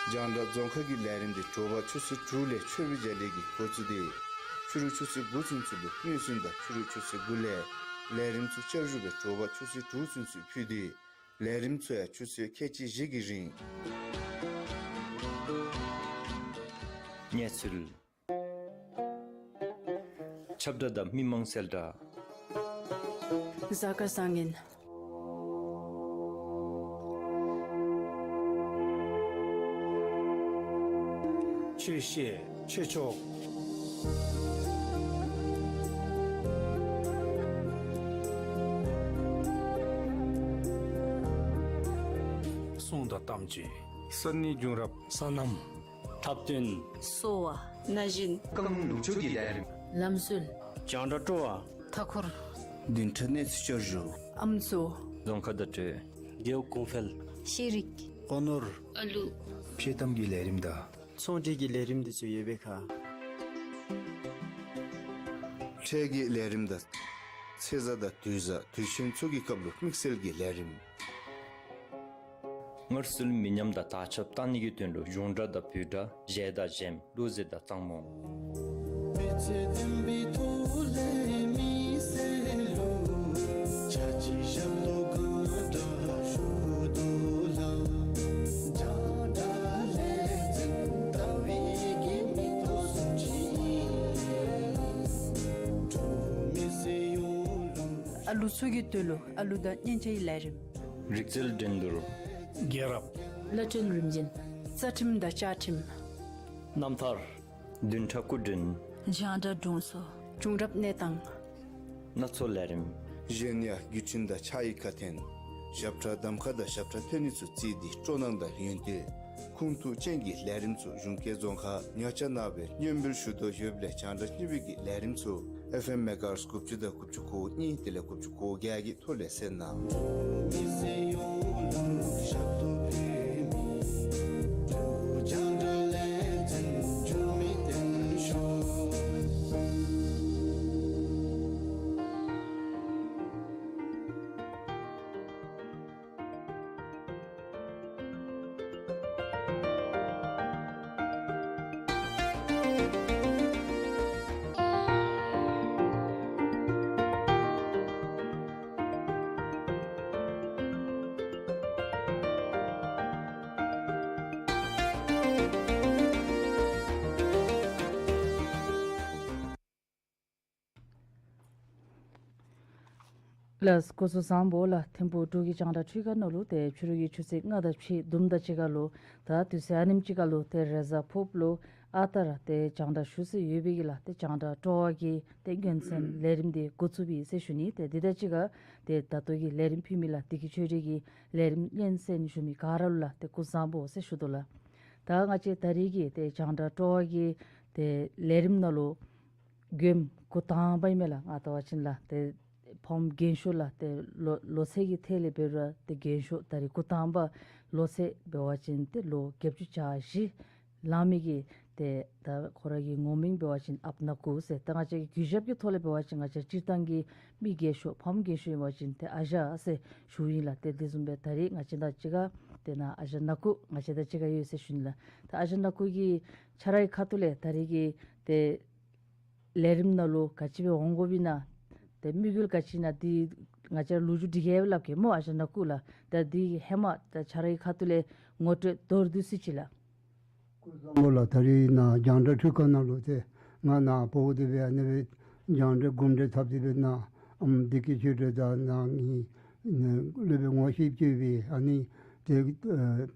རྒྱང་བསྒྲགས་རྫོང་ཁ་གི་ལས་རིམ་འདི་དྲོ་པ་ཆུ་ཚོད་དྲུག་ལས་མཆོད་པའི་རྒྱ་གླིང་གི་འགོ་བཙུགས་ཏེ། ཕྱི་རུ་ཆུ་ཚོད་དགུ་ཚུན་ཚོད་ལུ་སྙན་གསན་དང་ཕྱི་རུ་ཆུ་ཚོད་དགུ་ལས་ལས་རིམ་ཚུ་བསྐྱར་ཞུ་སྦེ་དྲོ་པ་ཆུ་ཚོད་དྲུག་ཚུན་ཚོད་ཕུལ་ཏེ། ལས་རིམ་ཚུ་ཡང་ཆུ་ཚོད་ཁལ་གཅིག་བཞི་གི་རིང་། གནས་ཚུལ། ཁྱབ་བསྒྲགས་དང་མི་མང་གསལ་བསྒྲགས། གཟའ་སྐར་བཟང་ངན། ཆོས་བཤད་ཆོས་ཕྱོགས། གསུང་དང་གཏམ་གྱི་ས་གནས་བྱུང་རབས། སོ་ནམ། འཁྲབ་སྟོན། གསོ་བ། ན་གཞོན། རྐང་ལུག་ཕྱུགས་ཀྱི་ལས་རིམ། ལམ་སྲོལ། རྒྱང་བསྒྲགས་སྤྲོ་བ། མཐའ་འཁོར། བདུན་ཕྲག་གནས་ཚུལ་བསྐྱར་ཞུ། ཨམ་སྲུ། རྫོང་ཁ་བརྡ་སྤྲོད། རྒེད་འོག་གོང་འཕེལ། ཤེས་རིག། སྤོ་ནོར། ཨ་ལུ། ཕྱི་གཏམ་གྱི་ལས་རིམ་དང་། ཚོང་འབྲེལ་གྱི་ལས་རིམ་འདི་ཚུ་ཡོད་པའི་ཁར། འཕྲལ་གྱི་ལས་རིམ་དང་། ཚེས་གཟའ་དང་དུས་གཟའ་དུས་ཆེན་ཚུ་གི་སྐབས་ལུ་དམིགས་བསལ་གྱི་ལས་རིམ། སྔར་སྲོལ་མི་ཉམས་དང་དར་ཁྱབ་གཏང་ནི་གི་དོན་ལུ་གཞུང་སྒྲ་དང་བོད་སྒྲ། གཞས་དང་གཞས་གླུ་གཟེར་དང་གཙང་མོ། ཨ་ལུ་ཚུ་གི་དོན་ལུ་ཨ་ལུ་དང་སྙན་ཆ་གི་ལས་རིམ། རིག་རྩལ་འགྲན་བསྡུར། རྒྱལ་རབས། བླ་སྤྲུལ་རིམ་བྱོན། རྩ་ཁྲིམས་དང་བཅའ་ཁྲིམས། རྣམ་ཐར། བདུན་ཕྲག་སྐུ་མགྲོན། རྒྱང་བསྒྲགས་དྲུང་འཚོ། བྱུང་རབས་གནས་སྟངས། སྣ་ཚོགས་ལས་རིམ། གཞན་ཡང་བརྒྱུད་འཕྲིན་དང་ཕྱག་ཡིག་ཁ་འཕྲིན། ཞབས་ཁྲ་གདམ་ཁ་དང་ཞབས་ཁྲ་འཐེན་ནི་ཚུ་རྩིས་ཏེ་སྤྲོ་སྣང་དང་ཡོན་ཏན་ཁུངས་ཐུག་ཅན་གྱི་ལས་རིམ་ཚུ་གཞུང་སྐད་རྫོང་ཁ་ཉག་ཆ་ནང་སྦེ་སྙན་འབུལ་ཞུ་དོ་ཡོདཔ་ལས་རྒྱང་བསྒྲགས་གཉིས་པའི་གི་ལས་རིམ་ཚུ་ཨེཕ་ཨེམ་མེ་ག་ཧར་ཊི་དགུ་བཅུ་དང་དགུ་བཅུ་གོ་གཉིས་དེ་ལས་དགུ་བཅུ་གོ་བརྒྱད་ཀྱི་ཐོག་ལས་གསན་གནང་། ལགས། སྐུ་གཟུགས་བཟང་པོ་ལགས། ཐིམ་ཕུག་འབྲུག་གི་རྒྱང་བསྒྲགས་འཕྲུལ་ཁང་ནང་ལུ་ཏེ་ཕྱི་རུ་གི་ཆུ་ཚོད་ལྔ་དང་ཕྱེད་དུམ་དང་གཅིག་ཁར་ལུ་ད་དུས་ཚོད་ཨ་ནེམ་ཅིག་ཁར་ལུ་ཏེ་རེས་གཟའ་ཕུརཔ་ལུ་ཨ་རྟག་ར་ཏེ་རྒྱང་བསྒྲགས་ཞུ་ས་ཡོད་པའི་གི་ལགས། ཏེ་རྒྱང་བསྒྲགས་སྤྲོ་བ་གི་ཏེ་རྒྱུན་གསན་ལས་རིམ་འདི་འགོ་བཙུགས་པས་ཟེར་ཞུ་ནི། ཏེ་འདི་དང་གཅིག་ཁར་ཏེ་ད་ལྟོ་གི་ལས་རིམ་ཕུལ་མི་ལགས་བདེ་སྐྱིད་ཆོས་སྒྲོན་གྱི་ལས་རིམ་སྙན་གསན་ཞུ་མི་ག་ར་ལུ་ལགས་ཏེ་སྐུ་གཟུགས་བཟང་པོ་ཟེར་ཞུ་དོ་ལགས། ད་ང་བཅས་ད་རེས་ཀྱི་ཏེ་རྒྱང་བསྒྲགས་སྤྲོ་བ་གི་ཏེ་ལས་རིམ་ནང་ལུ་མགྱོནམ་འགོ་དང་པ་ཨིན་མས་ལགས། ང་བལྟ་བ་ཅིན་ལགས་ཏེ་ ཕམ་རྒན་ཤོས་ལགས་ཏེ་ལོ་ལོ་ཚད་ཀྱི་ཐད་ལས་འབད་རུང་ཏེ་རྒན་ཤོས་ད་རིས་འགོ་དང་པ་ལོ་ཚད་འབད་བ་ཅིན་ཏེ་ལོ་བརྒྱད་ཅུ་གྱ་བཞི་ལང་མི་གི་ཏེ་ད་ཁོ་ར་གི་ངོ་མིང་འབད་བ་ཅིན་ཨཔ་ནག་ཀུ་ཟེར། ད་ང་བཅས་ཀྱི་གུས་ཞབས་ཀྱི་ཐོག་ལས་འབད་བ་ཅིན་ང་བཅས་སྤྱིར་བཏང་གི་མི་རྒས་ཤོས་ཕམ་རྒན་ཤོས་ཨིན་པ་ཅིན་ཏེ་ཨ་ཞང་ཟེར་ཞུཝ་ཨིན་ལགས། ཏེ་དེ་བཟུམ་སྦེ་ད་རིས་ང་བཅས་དང་གཅིག་ཁར་ཏེ་ནཱ་ཨ་ཞང་ནག་ཀུ་ང་བཅས་དང་གཅིག་ཁར་ཡོད་ཟེར་ཞུ་ནི་ལགས། ད་ཨ་ཞང་ནག་ཀུ་གིས་ཁྱོད་རའི་ཁ་ཐུག་ལས་ད་རིས་ཀྱི་ཏེ་ལས་རིམ་ནང་ལུ་ག་ཅི་སྦེ་འོང་དགོཔ་ཨིན་ན། ཏེ་དམིགས་ཡུལ་ག་ཅི་ཨིན་ན་འདི་ང་བཅས་ལོ་རྒྱུས་འདི་གིས་སླབ་གེ་སྨོ་ཨ་ཞང་ནག་ཀུ་ལགས། ད་འདི་ཧེ་མ་ད་ཁྱོད་རའི་ཁ་ཐུག་ལས་ངོ་སྤྲོད་མདོར་བསྡུས་ཅིག་ལགས། སྐུ་གཟུགས་བཟང་པོ་ལགས། ད་རིས་ནཱ་རྒྱང་བསྒྲགས་འཕྲུལ་ཁང་ནང་ལུ་ཏེ་ང་ནཱ་འབོ་སྟེ་སྦེ་ཨ་ནི་སྦེ་རྒྱང་བསྒྲགས་གུང་སྒྲིག་འཐབ་སྟེ་སྦེ་ནཱ་ཨམ་བདེ་སྐྱིད་ཆོས་སྒྲོན་དང་ནཱ་ངེའི་སློབ་དཔོན་ངོ་ཤེས་ཅིག་སྦེ་ཨ་ནི་ཏེ་ཨ་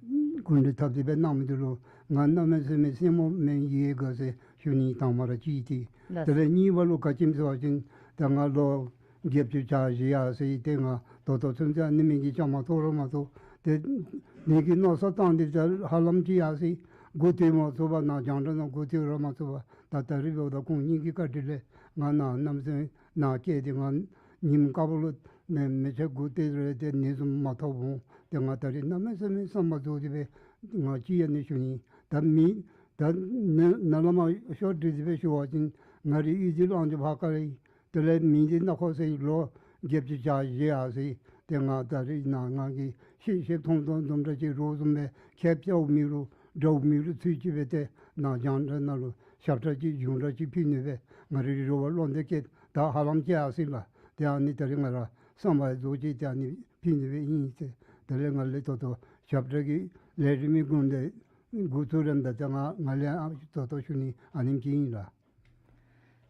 གུང་སྒྲིག་འཐབ་སྟེ་སྦེ་གནང་མི་འདི་ལུ་ང་གནམ་མེད་ས་མེད་སེམས་མོ་མེན་ཡིད་དགའ་ཟེར་ཞུ་ནི་དང་པ་ར་གཅིག་ཏེ། ལགས། དེ་ལས་གཉིས་པ་ལུ་ག་ཅི་སྨོ་ཟེར་བ་ཅིན་ད་ང་ལོ་བརྒྱད་ཅུ་གྱ་བཞི་ཡར་སོ་ཡི། ཏེ་ང་ད་ལྟོ་ཚུན་ཚོད་ཨ་ནི་མི་གིས་བཅའ་མར་གཏོགས་ར་མ་གཏོགས་ཏེ་ངེ་གི་མནོ་བསམ་བཏང་སྟེ་ད་ཧ་ལམ་ཅིག་ཡར་སོ་ཡི། འགོ་བཙུགས་མ་ཚུགས་པར་ནཱ་རྒྱང་བསྒྲགས་ནང་འགོ་བཙུགས་ར་མ་ཚུགས་པར་ད་ད་རིས་འབདཝ་ད་ཁོང་གཉིས་ཀྱི་བཀའ་དྲིན་ལས་ང་ནཱ་གནམ་མེད་ས་མེད་ནཱ་སྐྱེས་ཏེ་ང་ཉིནམ་དཀར་པོ་ལུ་མི་མི་ཚེ་འགོ་སྟེ་ར་ཏེ་ནི་བཟུམ་མ་ཐོབ་འོང་། ཏེ་ང་ད་རིས་གནམ་མེད་ས་མེད་བསམ་པ་རྫོགས་ཏེ་སྦེ་ང་ཅིག་ཡང་ནི་ཞུ་ནི། ད་མི་ད་ནཱ་ནཱ་ལས་མར་ཤོག་སྒྲིལ་ཏེ་སྦེ་ཞུ་བ་ཅིན་ང་རའི་གཡུས་འདི་གླང་ཆེན་བར་ཁ་ལས་དེ་ལས་མིང་འདི་ནག་ཁོ་ཟེར་ཡི། ལོ་བརྒྱད་ཅུ་གྱ་བཞི་ཡར་སོ་ཡི། ཏེ་ང་ད་རིས་ནཱ་ང་གིས་ཤེས་ཤེས་མཐོང་མཐོང་དུམ་གྲ་ཅིག་རོགས་བཟུམ་སྦེ་ཁྱབ་ཆེཝ་མེད་རུང་འདྲཝ་མེད་རུང་ཚུལ་ཅིག་སྦེ་ཏེ་ནཱ་རྒྱང་བསྒྲགས་ནང་ལུ་ཞབས་ཁྲ་ཅིག་གཞུང་འབྲེལ་ཅིག་ཕུལ་ནི་སྦེ་ང་རའི་རེ་བ་བློ་འདས་སྐྱེས། ད་ཧ་ལམ་ཅིག་ཡར་སོ་ཡི་ལགས། ཏེ་ཨ་ནི་ད་རིས་ང་ར་བསམ་པ་རྫོགས་ཅི། ཏེ་ཨ་ནི་ཕུལ་ནི་སྦེ་ཨིན་ཟེར། དེ་ལས་ང་ལས་ད་ལྟོ་ཞབས་ཁྲ་གི་ལས་རིམ་གྱི་གུང་སྟེ་འགོ་བཙུགས་རནམ་ད་ཏེ་ང་ང་ལས་ཨ་ད་ལྟོ་ཞུ་ནི་ཨ་ནེམ་ཅིག་ཨིན་ལགས།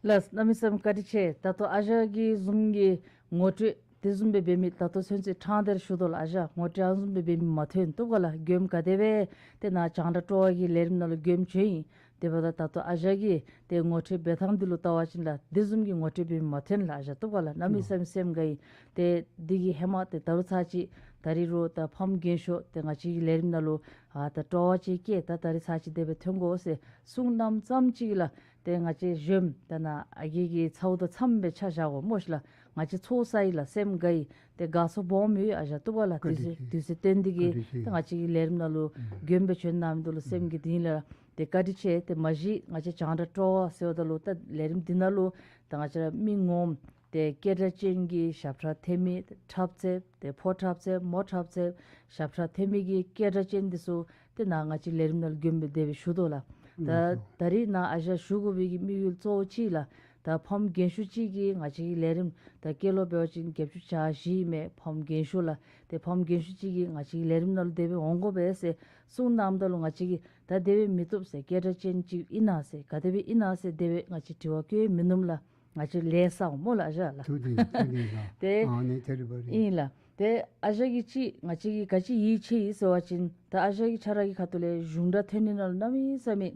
ལགས། གནམ་མེད་ས་མེད་བཀའ་དྲིན་ཆེ། ད་ལྟོ་ཨ་ཞང་གིས་བཟུམ་གྱི་ངོ་སྤྲོད་དེ་བཟུམ་སྦེ་འབད་མི་ད་ལྟོ་ཚུན་ཚོད་ཕྲང་སྟེ་ར་ཞུ་དོ་ལགས། ཨ་ཞང་ངོ་སྤྲོད་ཨ་བཟུམ་སྦེ་འབད་མི་མ་ཐོན་བཏུབ་ག་ལགས། མགྱོནམ་ག་དེ་སྦེ་ཏེ་ནཱ་རྒྱང་བསྒྲགས་སྤྲོ་བ་གི་ལས་རིམ་ནང་ལུ་མགྱོནམ་བྱོན་ཡི། དེ་འབདཝ་ད་ད་ལྟོ་ཨ་ཞང་གིས་ཏེ་ངོ་སྤྲོད་འབད་ཐངས་འདི་ལུ་བལྟ་བ་ཅིན་ལགས་དེ་བཟུམ་གྱི་ངོ་སྤྲོད་འབད་མི་མ་ཐོན་ལགས། ཨ་ཞང་བཏུབ་ག་ལགས། གནམ་མེད་ས་མེད་སེམས་དགའ་ཡི། ཏེ་འདི་གི་ཧེ་མ་ཏེ་ད་རུང་ཚར་ཅིག་ད་རིས་རོགས་ད་ཕམ་རྒན་ཤོས་ཏེ་ང་བཅས་ཀྱི་ལས་རིམ་ནང་ལུ་ཨ་ད་སྤྲོ་བ་ཅིག་སྐྱེས། ད་ད་རིས་ཚར་ཅིག་དེ་སྦེ་ཐོན་དགོ་ཟེར་གསུངས་གནངམ་ཙམ་ཅིག་ལགས་ཏེ་ང་བཅས་གཞོནམ་ད་ནཱ་ཨ་རྒས་ཀྱི་ཚཝ་དང་འཚམས་སྦེ་ཆ་བཞག་དགོ་སྨོ་ཤིག་ལགས། ང་བཅས་ཚོར་ས་ཡི་ལགས། སེམས་དགའ་ཡི། ཏེ་དགའ་ཚོར་སྦོམ་ཡོད་ཨ་ཞང་བཏུབ་ག་ལགས། བཀའ་དྲིན་ཆེ། དུས་ཚོད་བཏོན་ཏེ་གིས་བཀའ་དྲིན་ཆེ། ཏེ་ང་བཅས་ཀྱི་ལས་རིམ་ནང་ལུ་ཨུམ་མགྱོནམ་སྦེ་བྱོན་གནང་མི་འདི་ལུ་སེམས་ཀྱི་གཏིང་ལས་ར་ཏེ་བཀའ་དྲིན་ཆེ། ཏེ་མ་གཞི་ང་བཅས་རྒྱང་བསྒྲགས་སྤྲོ་བ་ཟེརཝ་ད་ལུ་ད་ལས་རིམ་འདི་ནང་ལུ་ད་ང་བཅས་ར་མི་ངོམ་ཏེ་སྐད་གྲགས་ཅན་གྱི་ཞབས་ཁྲ་འཐེན་མི་འཁྲབ་རྩེདཔ་ཏེ་ཕོ་འཁྲབ་རྩེདཔ་མོ་འཁྲབ་རྩེདཔ་ཞབས་ཁྲ་འཐེན་མི་གི་སྐད་གྲགས་ཅན་འདི་ཚུ་ཏེ་ནཱ་ང་བཅས་ལས་རིམ་ནང་ལུ་མགྱོནམ་སྦེ་དེ་སྦེ་ཞུ་དོ་ལགས། ད་ལགས་སོ། ད་རིས་ནཱ་ཨ་ཞང་ཞུ་དགོ་པའི་གི་དམིགས་ཡུལ་གཙོ་བོ་ཅིག་ལགས། ད་ཕམ་རྒན་ཤོས་ཅིག་གིས་ང་བཅས་ཀྱི་ལས་རིམ་ད་སྐྱེས་ལོ་འབད་བ་ཅིན་བརྒྱད་ཅུ་གྱ་བཞི་ཨིན་མས། ཕམ་རྒན་ཤོས་ལགས། ཏེ་ཕམ་རྒན་ཤོས་ཅིག་གིས་ང་བཅས་ཀྱི་ལས་རིམ་ནང་ལུ་དེ་སྦེ་འོང་དགོ་པས་ཟེར་གསུངས་གནངམ་ད་ལུ་ང་བཅས་ཀྱིས་ད་དེ་སྦེ་མི་བཏུབ་ཟེར། སྐད་གྲགས་ཅན་ཅིག་ཨིན་ན་ཟེར་ག་དེ་སྦེ་ཨིན་ན་ཟེར་དེ་སྦེ་ང་བཅས་དྲི་བ་བཀོད་མི་ནུམ་ལགས། ང་བཅས་ལས་བསགས་སྨོ་ལགས་ཨ་ཞང་ལགས། ཐུགས་རྗེ་ཆེ། ཐུགས་རྗེ་ཆེ་ལགས། ཏེ་ཨ་ནི་ཐད་རི་བ་རི་ཨིན་ལགས། ཏེ་ཨ་ཞང་གིས་ཅིག་ང་བཅས་ཀྱིས་ག་ཅི་ཡིད་ཆེས་ཡི་ཟེར་བ་ཅིན་ད་ཨ་ཞང་གིས་ཁྱོད་ར་གི་ཁ་ཐུག་ལས་གཞུང་འབྲེལ་ཐོན་ནི་ནང་ལུ་གནམ་མེད་ས་མེད་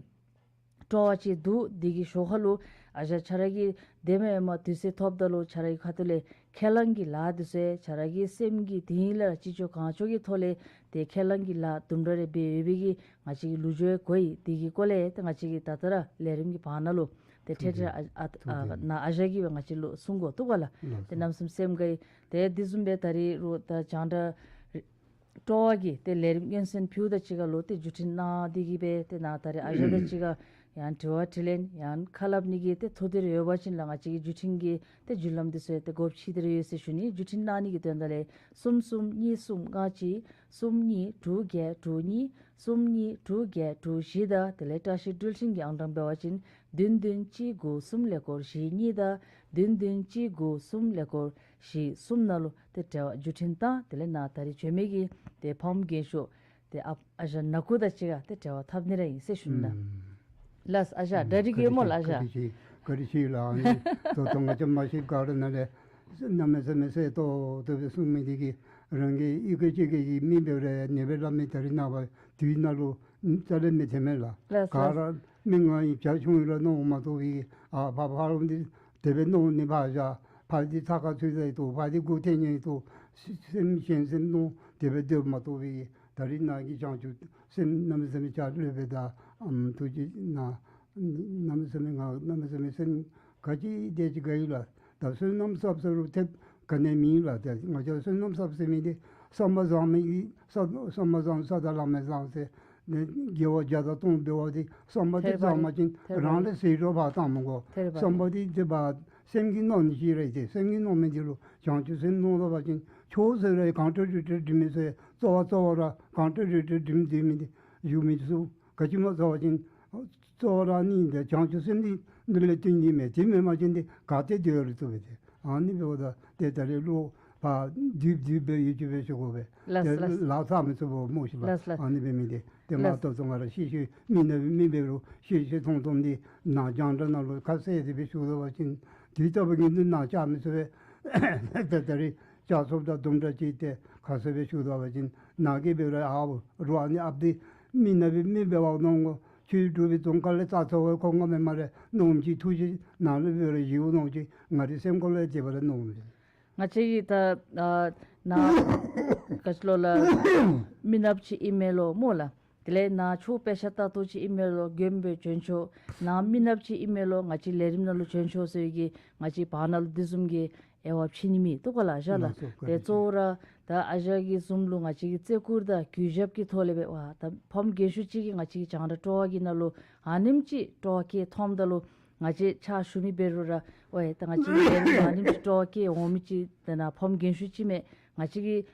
སྤྲོ་བ་ཅིག་འདུག། འདི་གི་ཞོར་ཁ་ལུ་ཨ་ཞང་ཁྱོད་ར་གིས་དེ་མེན་མ་དུས་ཚོད་ཐོབ་ད་ལུ་ཁྱོད་ར་གི་ཁ་ཐུག་ལས་ཁས་བླངས་ཀྱི་ལཱ་འདི་ཚུ་ཁྱོད་ར་གི་སེམས་ཀྱི་གཏིང་ལས་ཅི་ལྕོགས་གང་ལྕོགས་ཀྱི་ཐོག་ལས་ཏེ་ཁས་བླངས་ཀྱི་ལཱ་དུམ་གྲ་རེ་འབད་ཡོད་པའི་གི་ང་བཅས་ཀྱི་ལོ་རྒྱུས་གོ་ཡི། འདི་གི་སྐོར་ལས་ཏེ་ང་བཅས་ཀྱིས་ད་ལྟོ་ར་ལས་རིམ་གྱི་བར་ན་ལུ་ཏེ་ཐད་ཐད་ཨ་ཨ་ཨ་ནཱ་ཨ་ཞང་གིས་སྦེ་ང་བཅས་ལུ་གསུང་དགོ་བཏུབ་ག་ལགས། ལགས་སོ། ཏེ་གནམ་མེད་ས་མེད་སེམས་དགའ་ཡི། ཏེ་འདི་བཟུམ་སྦེ་ད་རིས་རོགས་ད་རྒྱང་བསྒྲགས་སྤྲོ་བ་གི་ཏེ་ལས་རིམ་སྙན་གསན་ཕུལཝ་དང་གཅིག་ཁར་ལུ་ཏེ་བརྒྱུད་འཕྲིན་གནང་སྟེ་གིས་སྦེ་ཏེ་ནཱ་ད་རིས་ཨ་ཞང་དང་གཅིག་ཁར་ཡང་དྲི་བ་དྲིས་ལན་ཡང་ཁ་སླབ་ནི་གི་ཏེ་ཐུགས་འདོད་ཡོད་པ་ཅིན་ལགས་ང་བཅས་ཀྱི་བརྒྱུད་འཕྲིན་གྱི་ཏེ་བརྒྱུད་ལམ་འདི་ཚུ་ཏེ་སྒོ་ཕྱེ་སྟེ་ར་ཡོད་ཟེར་ཞུ་ནི། བརྒྱུད་འཕྲིན་གནང་ནི་གི་དོན་དག་ལས་གསུམ་གསུམ་གཉིས་གསུམ་ལྔ་གཅིག་གསུམ་གཉིས་དྲུག་བརྒྱད་དྲུག་གཉིས་གསུམ་གཉིས་དྲུག་བརྒྱད་དྲུག་བཞི་དང་དེ་ལས་བཀྲ་ཤིས་འཕྲུལ་འཕྲིན་གྱི་ཨང་གྲངས་འབད་བ་ཅིན་བདུན་བདུན་གཅིག་དགུ་གསུམ་ཀླད་ཀོར་བཞི་གཉིས་དང་བདུན་བདུན་གཅིག་དགུ་གསུམ་ཀླད་ཀོར་བཞི་གསུམ་ནང་ལུ་ཏེ་འབྲེལ་བ་བརྒྱུད་འཕྲིན་བཏང་། དེ་ལས་ནཱ་ད་རིས་བྱོན་མི་གི་ཏེ་ཕམ་རྒན་ཤོས་ཏེ་ཨ་ཨ་ཞང་ནག་ཀུ་དང་གཅིག་ཁར་ཏེ་འབྲེལ་བ་འཐབ་ནི་ར་ཨིན་ཟེར་ཞུ་ནི་ལགས། ཨུམ། ལགས་ཨ་ཞང་ཨུམ་གྲ་སྒྲིག་ཡོད་སྨོ་ལགས་ཨ་ཞང་། བཀའ་དྲིན་ཆེ་བཀའ་དྲིན་ཆེ་ལགས། ཨ་ནི་ད་ལྟོ་ང་བཅས་མ་ཤེས་ག་ར་ནཱ་ལས་གནམ་མེད་ས་མེད་གསལ་ཏོག་ཏོ་སྦེ་གསུང་མི་འདི་གིས་རང་གི་གཡུས་སྐོར་ཅིག་གི་མི་འབད་རུང་ཨ་ནི་སྦེ་སླབ་མི་ད་རིས་ནངས་པ་དུས་ནང་ལུ་རྩ་ལས་མི་ཐོན་མས་ལགས། ལགས་ག་ར་མི་ང་ཡི་བྱ་ཆུང་ཡི་ར་མནོ་མ་གཏོགས་པའི་ཨ་ཕ་ཕ་རོལ་འདི་དེ་སྦེ་མནོ་ནི་ཕར་བཞག། ཕར་འདི་ཚ་ཁ་ཚུད་ད་ཡི་ཏོ་ཕར་འདི་མགུ་འཐེན་ནི་ཡི་ཏོ་སེམས་གཞན་སེམས་མནོ་དེ་སྦེ་སྡོད་མ་གཏོགས་པའི་ད་རིས་ནཱ་གི་བྱང་ཆུབ་སེམས་གནམ་མེད་ས་མེད་ཆ་ལུས་པའི་ད་ཨམ་ཐུགས་རྗེ་གནང་། གནམ་མེད་ས་མེད་ང་གནམ་མེད་ས་མེད་སེམས་ག་ཅི་དེ་ཅིག་དགའ་ཡི་ལགས། ད་བསོད་ནམས་བསགས་བསགས་རུང་ཐེབས་ ག་ནི་མེད་ལགས། ཏེ་ང་བཅས་བསོད་ནམས་བསགས་ཟེར་མི་འདི་བསམ་པ་བཟང་མི་གིས་བསམ་བསམ་པ་བཟང་ས་དང་ལམ་མེད་བཟང་ཟེར་ནི་དགེ་བ་བརྒྱ་དང་སྟོང་འབད་བ་འདི་བསམ་པ་འདི་ཐེར་པ་བཟང་མ་ཅིན་ཐེར་པ་རང་ལས་ཟད་འགྲོ་བར་བཏང་མི་དགོ། ཐེར་པ་བསམ་པ་འདི་དེ་བ་སེམས་ཀྱིས་མནོ་ནི་ཅིག་རེ་ཏེ་སེམས་ཀྱིས་མནོ་མི་འདི་ལུ་བྱང་ཆུབ་སེམས་མནོ་ད་པ་ཅིན་ཆོས་ཟེར་ར་གང་སྤྲོ་རི་སྤྲོ་འདྲི་མི་ཟེར་རྩ་བ་རྩ་བ་ར་གང་སྤྲོ་རི་སྤྲོ་འདྲི་མི་འདི་མི་འདི་ཡུལ་མི་ཚུ་ག་ཅི་སྨོ་ཟེར་བ་ཅིན་གཙོ་བོ་ར་ནི་འདི་བྱང་ཆུབ་སེམས་འདི་འདི་ལས་བརྟེན་ནི་མས། དེ་མེན་པ་ཅིན་འདི་ག་ཏེ་སྡོད་རུང་བཏུབ་པས་ཏེ། ཨ་ནི་འབདཝ་ད་ཏེ་ད་རེས་ལོག་ཕར་དུས་དུས་འབད་ཡུལ་གྱི་འབད་ཞུ་དགོ་པས། ལགས་ཏེ་ལགས། ལཱ་ཚར་མི་ཚུགས་པ་སྨོ་ཤིག་ལགས། ལགས་ལགས། ཨ་ནི་འབད་མི་འདི་ཏེ་མ་ལགས། ཏོག་ཙམ་ང་ར་ཤེས་ཤེས་མི་ནག་པའི་མི་འབད་རུང་ཤེས་ཤེས་མཐོང་མཐོང་འདི་ནཱ་རྒྱང་བསྒྲགས་ནང་ལུ་ཁ་གསལ་ཏེ་སྦེ་ཞུ་དོ་བ་ཅིན་དུས་ལྟ་བུ་གི་འདི་ནཱ་བཅར་མི་ཚུགས་པས། ཏེ་ད་རེས་བཅར་ཚུགསཔ་ད་དུམ་གྲ་ཅིག་ཏེ་ཁ་གསལ་སྦེ་ཞུ་དོ་བ་ཅིན་ནཱ་གིས་འབད་རུང་ཨའོ་རོགས་ཨ་ནི་ཨཔ་འདི་མི་ནག་པའི་མི་འབད་བ་མནོ་དགོ། ཆོས་སྒྲུབ་པའི་རྫོང་ཁ་ལས་རྩ་ཚ་བའི་ཁོང་ང་མེན་སྨ་རེ་མནོ་མི་ཅིག་ཐུགས་རྗེ་ནཱ་ལུ་འབད་རུང་ཡིད་འོང་མནོ་ཅིག་ང་རའི་སེམས་ཁ་ལུ་ཡང་དེ་སྦེ་ར་མནོ་མི་ཅིག། ང་བཅས་ཀྱིས་ད་ཨ་ནཱ་ག་ཅི་ལོ་ལགས་མི་ནགཔ་ཅིག་ཨིན་མས་ལོ་སྨོ་ལགས། དེ་ལས་ནཱ་ཆོས་དཔེ་ཆ་ལྟ་ཏོག་ཅིག་ཨིན་མས་ལོ་མགྱོནམ་སྦེ་བྱོན་ཆོག། ནཱ་མི་ནགཔ་ཅིག་ཨིན་མས་ལོ་ང་བཅས་ལས་རིམ་ནང་ལུ་བྱོན་ཆོག་ཟེར་གྱི་ང་བཅས་བར་ན་ལུ་འདི་བཟུམ་གྱི་དབྱེ་བ་ཕྱེ་ནི་མེད་འདུག་ག་ལགས་ཨ་ཞང་ལགས། ལགས་སོ། བཀའ་དྲིན་ཆེ། ཏེ་གཙོ་བོ་ར་ད་ཨ་ཞང་གིས་བཟུམ་ལུ་ང་བཅས་ཀྱིས་བརྩི་བཀུར་དང་གུས་ཞབས་ཀྱི་ཐོག་ལས་འབད་བ་ད་ཕམ་རྒན་ཤོས་ཅིག་གིས་ང་བཅས་ཀྱི་རྒྱང་བསྒྲགས་སྤྲོ་བ་གི་ནང་ལུ་ཨ་ནེམ་ཅིག་སྤྲོ་བ་སྐྱེ་མཐོངམ་ད་ལུ་ང་བཅས་ཕྱག་ཞུ་མི་འབད་རུང་ར་ཝའི་ད་ང་བཅས་ཀྱི་ལས་རིམ་ཨ་ནེམ་ཅིག་སྤྲོ་བ་སྐྱེ་འོང་མི་ཅིག་ཏེ་ནཱ་ཕམ་རྒན་ཤོས་ཅིག་མས། ང་བཅས་ཀྱིས་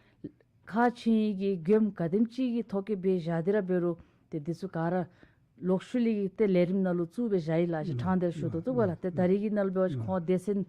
ཁག་ཆེ་ཡི་གི་མགྱོནམ་ག་དེམ་ཅིག་གི་ཐོག་གི་སྦེ་བཞག་སྟེ་ར་འབད་རུང་ཏེ་འདི་ཚུ་ག་ར་ལོག་ཤུལ་ལས་ཀྱི་ཏེ་ལས་རིམ་ནང་ལུ་བཙུགས་སྦེ་བཞག་ཡི་ལགས་ཨ་ཞང་། ལགས། ཕྲང་སྟེ་ཞུ་དོ་བཏུབ་ག་ལགས། ཏེ་ད་རེས་ཀྱི་ནང་ལུ་འབད་བ་ཅིན་ཁོང་སྡེ་ཚན་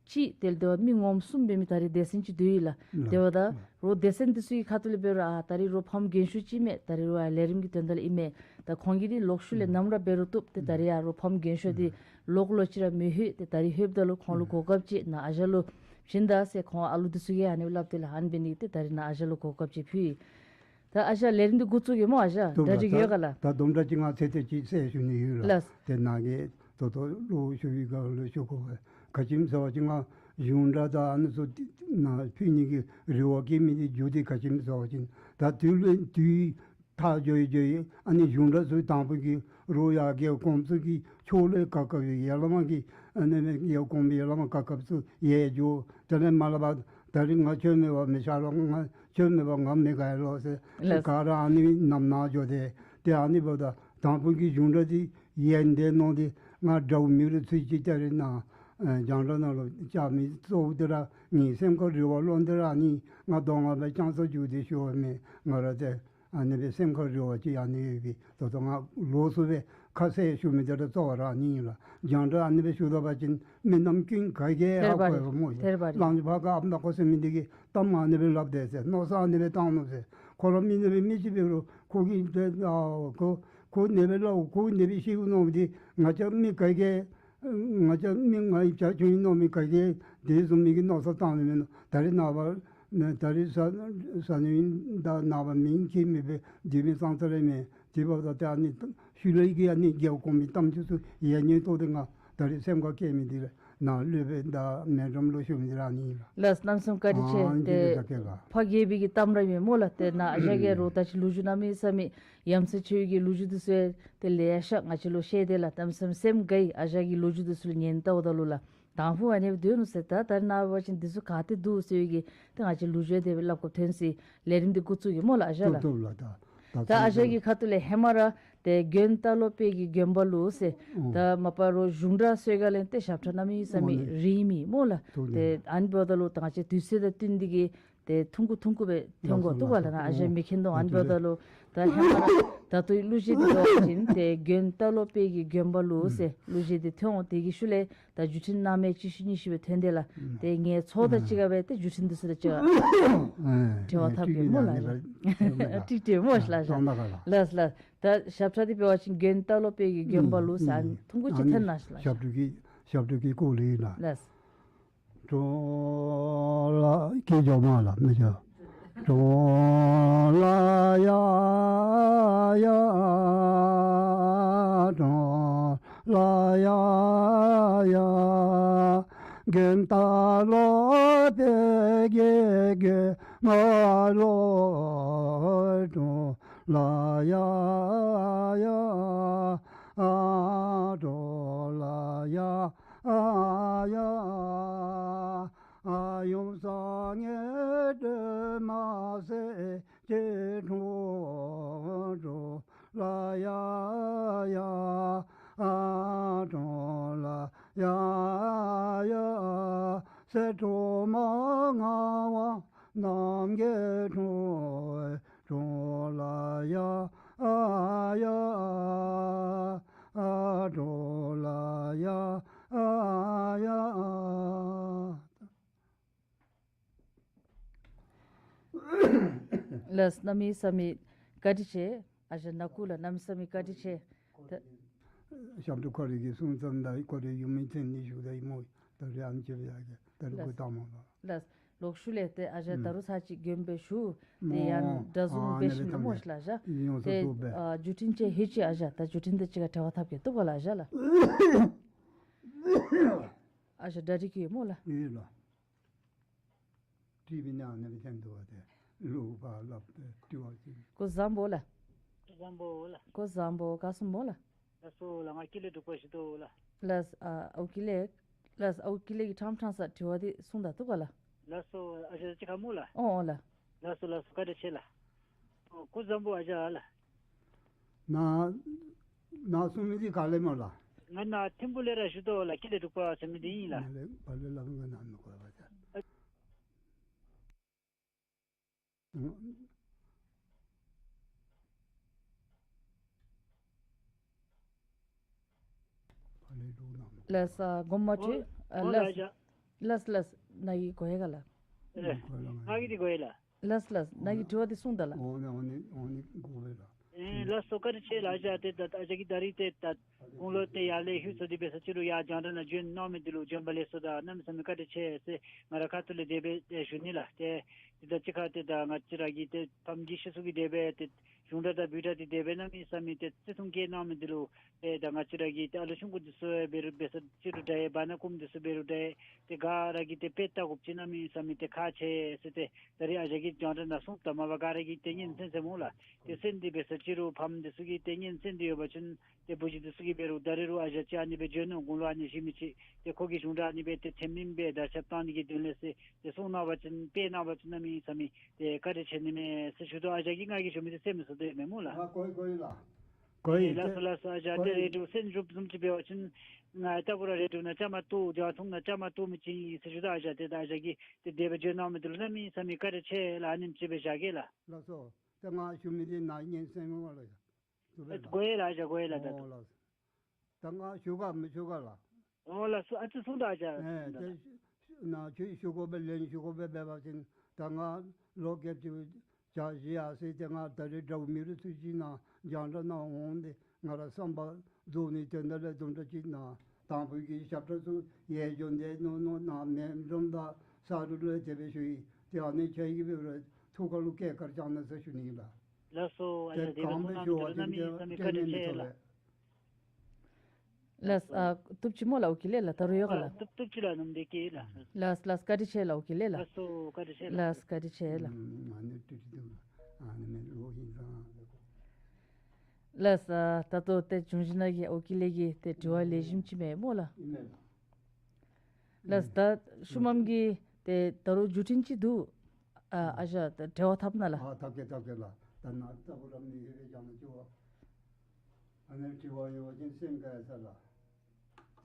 ཅིག་དེ་ལས་དེ་བ་མི་ངོམ་གསུམ་འབད་མི་ད་རེས་སྡེ་ཚན་ཅིག་སྡོད་ཡི་ལགས། ལགས། དེ་བ་ད་ལགས། རོགས་སྡེ་ཚན་འདི་ཚུ་གི་ཁ་ཐུག་ལས་འབད་རུང་ཨ་ད་རེས་རོགས་ཕམ་རྒན་ཤོས་ཅིག་མས། ད་རེས་རོགས་ཨ་ལས་རིམ་གྱི་དོན་དག་ལས་ཨིན་མས། ད་ཁོང་གིས་འདི་ལོག་ཤུལ་ལས་ཨུམ་ནམ་ར་འབད་རུང་བཏུབ། ཏེ་ད་རེས་ཡང་རོགས་ཕམ་རྒན་ཤོས་འདི་ཨུམ་ལོག་ལོག་ཅིག་ར་མི་ལྷོད། ཏེ་ད་རེས་ལྷོདཔ་ད་ལུ་ཁོང་ལུ་གོ་སྐབས་ཅིག་ནཱ་ཨ་ཞང་ལུ་བྱིན་ད་ཟེར་ཁོང་ཨ་ལུ་འདི་ཚུ་གིས་ཨ་ནི་སླབ་སྟེ་ལགས། ཨ་ནི་འབད་ནི་ཏེ་ད་རེས་ནཱ་ཨ་ཞང་ལུ་གོ་སྐབས་ཅིག་ཕུལ་ཡི། ད་ཨ་ཞང་ལས་རིམ་འདི་འགོ་བཙུགས་གེ་སྨོ་ཨ་ཞང་། བཏུབ་གྲ་ལགས། སྒྲིག་ཡོད་ག་ལགས། ད་དུམ་གྲ་ཅིག་ང་ཚེ་ཏེ་ཅིག་གསལ་ཞུ་ནི་ཡོད་ལགས། ལགས། ཏེ་ནཱ་གི་ད་ལྟོ་ལོག་ཞུ་བའི་སྒང་ལུ་ཞུ་དགོ་པས། ག་ཅི་སྨོ་ཟེར་བ་ཅིན་ང་གཞུང་འབྲེལ་དང་ཨ་ནི་ཚུ་ནཱ་ཕུལ་ནི་གི་རེ་བ་བསྐྱེད་མི་འདི་རྒྱུ་འདི་ག་ཅི་སྨོ་ཟེར་བ་ཅིན་ད་དུས་ལས་དུས་ཐག་འགྱོ་ཡི་འགྱོ་ཡི། ཨ་ནི་གཞུང་འབྲེལ་ཚུ་དང་ཕུ་གི་རོགས་ཡར་རྒྱལ་གོངམ་ཚུ་གི་ཕྱོགས་ལས་བཀག་བཀགཔ་ཡར་ལས་མར་གྱི་ཨ་ནི་རྒྱལ་གོངམ་ཡར་ལས་མར་བཀག་བཀགཔ་ཚུ་ཡལ་འགྱོ། དེ་ལས་མར་ལས་ཕར་ད་རིས་ང་ཁྱོད་མེད་པར་མི་ཤར་ལོ། ང་ཁྱོད་མེད་པར་ང་མི་དགའ་ལོ་ཟེར་ལགས། ག་ར་ཨ་ནི་ནམ་ནང་འགྱོ་སྟེ་ཏེ་ཨ་ནི་འབདཝ་ད་དང་ཕུ་གི་གཞུང་འབྲེལ་འདི་ཡལ་འདི་ནང་འདི་ང་དགྲ་བོ་མི་རུ་ཚུད་ཅི། ད་རེས་ནཱ་ཨ་རྒྱང་བསྒྲགས་ནང་ལུ་བཅར་མི་གཙོ་བོ་འདི་ར་ངེའི་སེམས་ཁར་རེ་བ་བློ་འདི་ར་ཨ་ནི་ང་གདོང་ཁར་སྦེ་བཅང་ས་འགྱོ་སྟེ་ཞུ་བ་མེན། ང་ར་ཏེ་ཨ་ནི་སྦེ་སེམས་ཁར་རེ་བ་ཅིག་ཨ་ནི་ཡོད་པས། ད་ལྟོ་ང་ལོགས་སུ་སྦེ་ཁ་གསལ་ཞུ་མི་འདི་ར་གཙོ་བོ་ར་ཨ་ནི་ཨིན་ལགས། རྒྱང་བསྒྲགས་ཨ་ནི་སྦེ་ཞུ་ད་པ་ཅིན་མི་རྣམས་ཀུན་ག་གིས་ཧ་གོ་ཡོདཔ་སྨོ་ཤིག། ཐེར་པ་རེ། ལང་ཕ་ག་ཨཔ་ནག་པོ་ཟེར་མི་འདི་གིས་གཏམ་ཨ་ནི་སྦེ་སླབ་དེས་ཟེར། མནོ་བསམ་ཨ་ནི་སྦེ་བཏང་ནུག་ཟེར། ཁོ་ར་མི་ནག་པའི་མི་ཅིག་འབད་རུང་ཁོ་གིས་ཏེ་ཨ་ཁོ་ཁོ་ནག་པའི་སླབ་ཁོ་ནག་པའི་ཤེས་ནོ་འདི་ང་བཅས་མི་ག་གིས་ང་བཅས་མི་ང་ཡི་བྱ་ཁྱུང་ཨིན་མནོ་མི་ག་གིས་དེ་བཟུམ་མའི་གི་མནོ་བསམ་བཏང་ནི་མེད་ནོ། ད་རེས་ནངས་པ་ད་རེས་ས་ས་ནི་ད་ནངས་པ་མིང་ཁྱད་མེད་པའི་དུས་མི་ཙང་ཙ་རེ་མེད། དེ་འབདཝ་ད་ཏེ་ཨ་ནི་ཤུལ་ལས་ཀྱི་ཨ་ནི་རྒྱལ་གོངམ་གི་གཏམ་རྒྱུད་ཚུ་ཡལ་ཉེན་ཏོག་འདི་ང་ད་རེས་སེམས་ཁར་བསྐྱེད་མི་འདི་ར་ནཱ་སློབ་དཔོན་དང་མེ་སྒྲོན་ལུ་ཞུ་མི་འདི་ར་ཨ་ནི་ཨིན་ལགས། ལགས། གནམ་མེད་ས་མེད་བཀའ་དྲིན་ཆེ། ཨ་ཏེ་འདི་ད་ག་ལགས། ཕ་རྒས་པའི་གི་གཏམ་ར་ཨིན་མས་སྨོ་ལགས། ཏེ་ནཱ་ཨ་ཞང་གིས་རོགས་ད་ཅི་ལོ་རྒྱུས་གནམ་མེད་ས་མེད་ཡ་མཚན་ཆེ་བའི་གི་ལོ་རྒྱུས་འདི་ཚུ་ཏེ་ལེ་ཤ་ང་བཅས་ལུ་བཤད་དེས་ལགས། གནམ་མེད་ས་མེད་སེམས་དགའ་ཡི། ཨ་ཞང་གི་ལོ་རྒྱུས་འདི་ཚུ་ལུ་ཉན་ལྟཝ་ད་ལུ་ལགས། དང་ཕུ་ཨ་ནི་སྦེ་སྡོད་ནུག་ཟེར། ད་ད་རེས་ནངས་པ་ཅིན་འདི་ཚུ་ག་ཏེ་འདུག་ཟེར་བའི་གི་ཏེ་ང་བཅས་ལོ་རྒྱུས་དེ་སྦེ་སླབ་དགོཔ་ཐོན་ཅི། ལས་རིམ་འདི་འགོ་བཙུགས་གེ་སྨོ་ལགས་ཨ་ཞང་ལགས། བཏུབ་བཏུབ་ལགས། ད་ད་ད་ཨ་ཞང་གི་ཁ་ཐུག་ལས་ཧེ་མ་ར་ཏེ་དགོན་རྟ་ལོག་དཔལ་གྱི་དགོན་པ་ལུ་ཟེར། ཨོ། ད་མ་པ་རོགས་གཞུང་འབྲེལ་ཚུ་ག་ལས་ཏེ་ཞབས་ཁྲ་གནམ་མེད་ས་མེད་ཨོ་ནི་རིངམ་ཨིན་སྨོ་ལགས། ཐུགས་རྗེ་ཆེ། ཏེ་ཨ་ནི་འབདཝ་ད་ལུ་ད་ང་བཅས་དུས་ཚོད་དང་བསྟུན་ཏེ་གི་ཏེ་ཐུང་ཀུ་ཐུང་ཀུ་སྦེ་ཐོན་དགོ་བཏུབ་པས་ལགས། ཨ་ཞང་མི་མཁྱེན་དོ་ཨ་ནི་འབདཝ་ད་ལུ་ད་ཧེ་མ་ར་ད་ལྟོའི་གླུ་གཞས་འདི་འབད་བ་ཅིན་ཏེ་དགོན་རྟ་ལོག་དཔལ་གྱི་དགོན་པ་ལུ་ཟེར་གླུ་གཞས་འདི་ཐོན་འོང་། དེ་གི་ཤུལ་ལས་ད་བརྒྱུད་འཕྲིན་སྣང་མེད་ཅིག་ཤུལ་གཉིས་ཤིག་སྦེ་ཐོན་དེས་ལགས། ཏེ་ངེའི་ཚོགས་དང་གཅིག་ཁར་སྦེ་ཏེ་བརྒྱུད་འཕྲིན་འདི་ཚུ་དང་གཅིག་ཁར་འབྲེལ་བ་འཐབ་གེ་སྨོ་ལགས། ཀྲིག་ཀྲི་སྨོ་ཤིག་ལགས། ལགས་ལགས། ད་ཞབས་ཁྲ་འདི་འབད་བ་ཅིན་དགོན་རྟ་ལོག་དཔལ་གྱི་དགོན་པ་ལུ་ཟེར་ཨ་ནི་ཐུང་ཀུ་ཅིག་ཐོན་གནང་ཤིག་ལགས། ཞབས་ཁྲ་གི་ཞབས་ཁྲ་གི་སྐོར་ལས་ལགས། ལགས། ཡུམ་སངས་རྒྱས་སྒྲོལ་མ་སྲས་ཀྱི་འཁྲུངས་སྐར་ལ་ཡ་ཡ། ཨ་འཁྲུངས་ལ་ཡ་ཡ། སྲས་སྒྲོལ་མ་ངག་དབང་རྣམ་རྒྱལ་འཁྲུངས་འཁྲུངས་ལ་ཡ་ཡ། འཁྲུངས་ལ་ཡ་ཡ། ལགས་སོ། གནམ་མེད་ས་མེད་བཀའ་དྲིན་ཆེ། ཨ་ཞང་ནག་ཁུ་ལགས་གནམ་མེད་ས་མེད་བཀའ་དྲིན་ཆེ། ད་ཞབས་དྲུང་ཁོ་རའི་གི་གསུང་ཙམ་དང་ཁོ་རའི་ཡུམ་མི་མཚན་ནི་ཞུ་ད་ཨིན་མོ། ད་རེས་ཨ་ནི་ཅིག་ཡ་གི་ད་རེས་ལགས་སོ། གོ་ད་མོ་ལགས། ལགས་སོ། ལོག་ཤུལ་ལས་ཏེ་ཨ་ཞང་ད་རུང་ཚར་གཅིག་དགོན་པའི་ཞུ། ཏེ་ཡང་འདྲ་བཟུམ་འབད་ཞིནམ་ལས་མོ་ཤིག་ལགས་ཨ་ཞང་། ཏེ་ཨ་བརྒྱུད་འཕྲིན་ཅིག་ལྷོད་ཅི། ཨ་ཞང་ད་བརྒྱུད་འཕྲིན་དང་གཅིག་ཁར་འབྲེལ་བ་འཐབ་གེ་བཏུབ་ག་ལགས་ཨ་ཞང་ལགས། ཨ་ཞང་གྲ་སྒྲིག་ཡོད་མོ་ལགས། ཡོད་ལགས། དྲིས་པའི་ནང་ནས་བསྟན་འདུག་པ་དེ་ལུག་པ་ལབ་སྟེ་དྲི་བ་ཅིག། སྐུ་གཟུགས་བཟང་པོ་ལགས། སྐུ་གཟུགས་བཟང་པོ་ལགས། སྐུ་གཟུགས་བཟང་པོ། ག་སོང་མོ་ལགས། ལགས་སོ་ལགས། ང་ཀི་ལེ་འབྲུག་པ་ཞུ་དོ་ལགས། ལགས་སོ། ཨ་ཨོ་ཀི་ལེ། ལགས་སོ། ཨོ་ཀི་ལེ་གིས་ཕྲང་ཕྲང་ས་དྲི་བ་དེ་གསུང་ད་བཏུབ་ག་ལགས། ལགས་སོ། ཨ་ཞང་ཅིག་ཁར་མོ་ལགས། ཨོ་ཨོ་ལགས། ལགས་སོ་ལགས་སོ། བཀའ་དྲིན་ཆེ་ལགས། ཨོ་སྐུ་གཟུགས་བཟང་པོ་ཨ་ཞང་ལགས། ན་ན་གསུང་མི་དེ་ག་ལས་མོ་ལགས། ང་ན་ཐིམ་ཕུ་ལས་ར་ཞུ་དོ་ལགས། ཀི་ལེ་འབྲུག་པ་ཟེར་མི་དེ་ཨིན་ལགས། ང་ལས་ཕར་ལས་ལབ་ང་ན་མི་གོ་བ་ཆ། ལགས་སོ། དགོངསམ་མ་ཁྲེལ། ཨོ་ཨ་ལགས་ལགས། ལགས་ལགས། ནཱ་གིས་གོ་ཡི་ག་ལགས། ཨེ་ང་གིས་འདི་གོ་ཡི་ལགས། ལགས་ལགས། ནཱ་གིས་དྲི་བ་འདི་གསུངས་ད་ལགས། ཨོ་ནི་ཨོ་ནི་ཨོ་ནི་གོ་བས་ལགས། ཨེ་ལགས་སོ། བཀའ་དྲིན་ཆེ་ལགས། ཨ་ཞང་ཏེ་ད་ཨ་ཞང་གིས་ད་རིས་ཏེ་ད་དགུང་ལོ་ཏེ་ཡར་ལས་ལྷོད་སོང་སྟེ་འབད་ས་ཅིག་རུང་ཡར་རྒྱང་བསྒྲགས་ནང་བྱོན་གནང་མི་འདི་ལུ་བྱོན་པ་ལེགས་སོ་དང་གནམ་མེད་ས་མེད་བཀའ་དྲིན་ཆེ་ཟེར་ང་ར་ཁ་ཐུག་ལས་དེ་སྦེ་ཞུ་ནི་ལགས། ཏེ་འདི་དང་གཅིག་ཁར་ཏེ་ད་ང་བཅས་ར་གི་ཏེ་ཕམ་གི་ཤི་སོང་གི་དེ་སྦེ་ཏེ་གཞུང་སྒྲ་དང་བོད་སྒྲ་འདི་དེ་སྦེ་གནམ་མེད་ས་མེད་ཏེ་བརྩི་མཐོང་བསྐྱེད་གནང་མི་འདི་ལུ་ཏེ་ད་ང་བཅས་ར་གིས་ཏེ་ཨ་ལུ་ཆུང་ཀུ་འདི་ཚུ་འབད་རུང་འབད་ས་ཅིག་རུང་འདྲ་ཡི་བར་ན་སྐུམ་འདི་ཚུ་འབད་རུང་འདྲ་ཡི་ཏེ་ག་ར་གིས་ཏེ་དཔེ་ལྟ་དགོཔ་ཅིག་གནམ་མེད་ས་མེད་ཏེ་ཁག་ཆེ་ཟེར་ཏེ་ད་རིས་ཨ་ཞང་གིས་རྒྱང་བསྒྲགས་ནང་གསུངས་ད་མ་པ་ག་ར་གིས་ཏེ་སྙན་གསན་གསན་སྨོ་ལགས། ཏེ་གསན་ཏེ་འབད་ས་ཅིག་རུང་ཕམ་འདི་ཚུ་གིས་ཏེ་སྙན་གསན་ཏེ་ཡོད་པ་ཅིན་ཏེ་བུ་གཞི་འདི་ཚུ་གིས་འབད་རུང་ད་རིས་རུང་ཨ་ཞང་ཅིག་ཨ་ནི་སྦེ་བྱོན་ནུག། དགུང་ལོ་ཨ་ནི་བཞེས་མི་ཅིག་ཏེ་ཁོ་གིས་གཞུང་སྒྲ་ཨ་ནི་སྦེ་ཏེ་ཐེམ་མིམ་སྦེ་དར་ཁྱབ་བཏང་ནི་གི་དོན་ལས་ཟེར་ཏེ་གསུངས་གནང་བ་ཅིན་དཔེ་གནང་བ་ཅིན་གནམ་མེད་ས་མེད་ཏེ་བཀའ་དྲིན་ཆེ་ནི་མས་ཟེར་ཞུ་དོ། ཨ་ཞང་གིས་ང་གིས་ཞུ་མི་འདི་གསན་མི་ཚུགས་དོ་ཡོད་མེན་སྨོ་ལགས། ཨ་གོ་ཡི་གོ་ཡི་ལགས། གོ་ཡི། ལགས་སོ་ལགས་སོ། ཨ་ཞང་ཏེ་རེ་འདུག། གསན་གྲུབ་བཟུམ་ཅིག་འབད་བ་ཅིན་ང་ལྟ་བུ་ར་རེ་འདུག་ན་བཅའ་མར་གཏོགས་རྒྱང་མཐོང་ན་བཅའ་མར་གཏོགས་མི་ཅིག་ཨིན་ཟེར་ཞུ་དོ། ཨ་ཞང་ཏེ་ད་ཨ་ཞང་གིས་ཏེ་དེ་སྦེ་བརྗོད་གནང་མི་འདི་ལུ་གནམ་མེད་ས་མེད་བཀའ་དྲིན་ཆེ་ལགས། ཨ་ནེམ་ཅིག་སྦེ་བཞག་གེ་ལགས། ལགས་སོ། ཏེ་ང་ཞུ་མི་འདི་ནཱ་སྙན་གསན་གནང་བ་ལགས། གོ་ཡི་ལགས་ཨ་ཞང་། གོ་ཡི་ལགས། ད་ཨོ་ལགས། ད་ང་ཞུ་ག་མི་ཞུ་ག་ལགས། ཨོ་ལགས་སོ། ཨ་ཙི་གསུངས་ད་ཨ་ཞང་། ཨེ་ད་ནཱ་ཁྱོད་ཞུ་དགོ་པས་ལན་ཞུ་དགོ་པས་འབད་བ་ཅིན་ད་ང་ལོ་བརྒྱད་ཅུ་གྱ་བཞི་ཡར་སོ་ཡི། ཏེ་ང་ད་རིས་དགྲ་བོ་མི་རིགས་ཚུ་ཅིག་ནང་རྒྱང་བསྒྲགས་ནང་འོང་སྟེ་ང་ར་བསམ་པ་རྫོགས་ནི་དོན་དག་ལས་དུམ་གྲ་ཅིག་ནང་དང་ཕུ་གི་ཞབས་ཁྲ་ཚུ་ཡལ་འགྱོ་ནི་དེ་མནོ་མནོ་ནང་མེ་སྒྲོན་དང་ས་རུབ་ལས་དེ་སྦེ་ཞུ་ཡི། ཏེ་ཨ་ནི་ཁྱོད་ཀྱིས་འབད་རུང་ཐུགས་ཁར་ལུ་བཀལ་བཀལ་བཅུག་གནང་ཟེར་ཞུ་ནི་ཨིན་ལགས། ལགས་སོ། ཨ་ཞང་ཏེ་གང་སྦེ་ཞུ་བ་ཅིན་ཏེ་གནམ་མེད་ས་མེད་བཀའ་དྲིན་ཆེ་ལགས། ལགས་སོ། ཨ་བཏུབ་ཅི་སྨོ་ལགས། ཨོ་ཀི་ལེ་ལགས། ད་རུང་ཡོད་ག་ལགས། ཨ་བཏུབ་བཏུབ་ཅི་ལགས། ནམ་དེ་ཀི་ལགས། ལགས་ལགས། བཀའ་དྲིན་ཆེ་ལགས། ཨོ་ཀི་ལེ་ལགས། ལགས་སོ། བཀའ་དྲིན་ཆེ་ལགས། ལགས་བཀའ་དྲིན་ཆེ་ལགས། ཨ་ནི་ཏི་ཏི་ཏི་ཨ་ནི་མེ་ལོ་ཧིན་ས་ལགས། ལགས་སོ། ད་ལྟོ་ཏེ་བྱུང་ཞིན་ན་གི་ཨོ་ཀི་ལེ་གིས་ཏེ་དྲི་བ་ལེགས་ཤོམ་ཅིག་མས་སྨོ་ལགས། ཨིན་མས་ལགས། ལགས་སོ། ད་ཤུལ་མམ་གྱི་ཏེ་ད་རུང་བརྒྱུད་འཕྲིན་ཅིག་འདུག། ཨ་ཨ་ཞང་ད་འབྲེལ་བ་འཐབ་གནང་ལགས། ཨ་འཐབ་གེ་འཐབ་གེ་ལགས། ད་ནཱ་ལྟ་བུ་ར་མི་ཧེ་བེ་ཀྱང་ན་ཅིག་བ། ཨ་ནི་དྲི་བ་ཡོད་པ་ཅིན་གསན་ག་ཡ་ས་ལགས།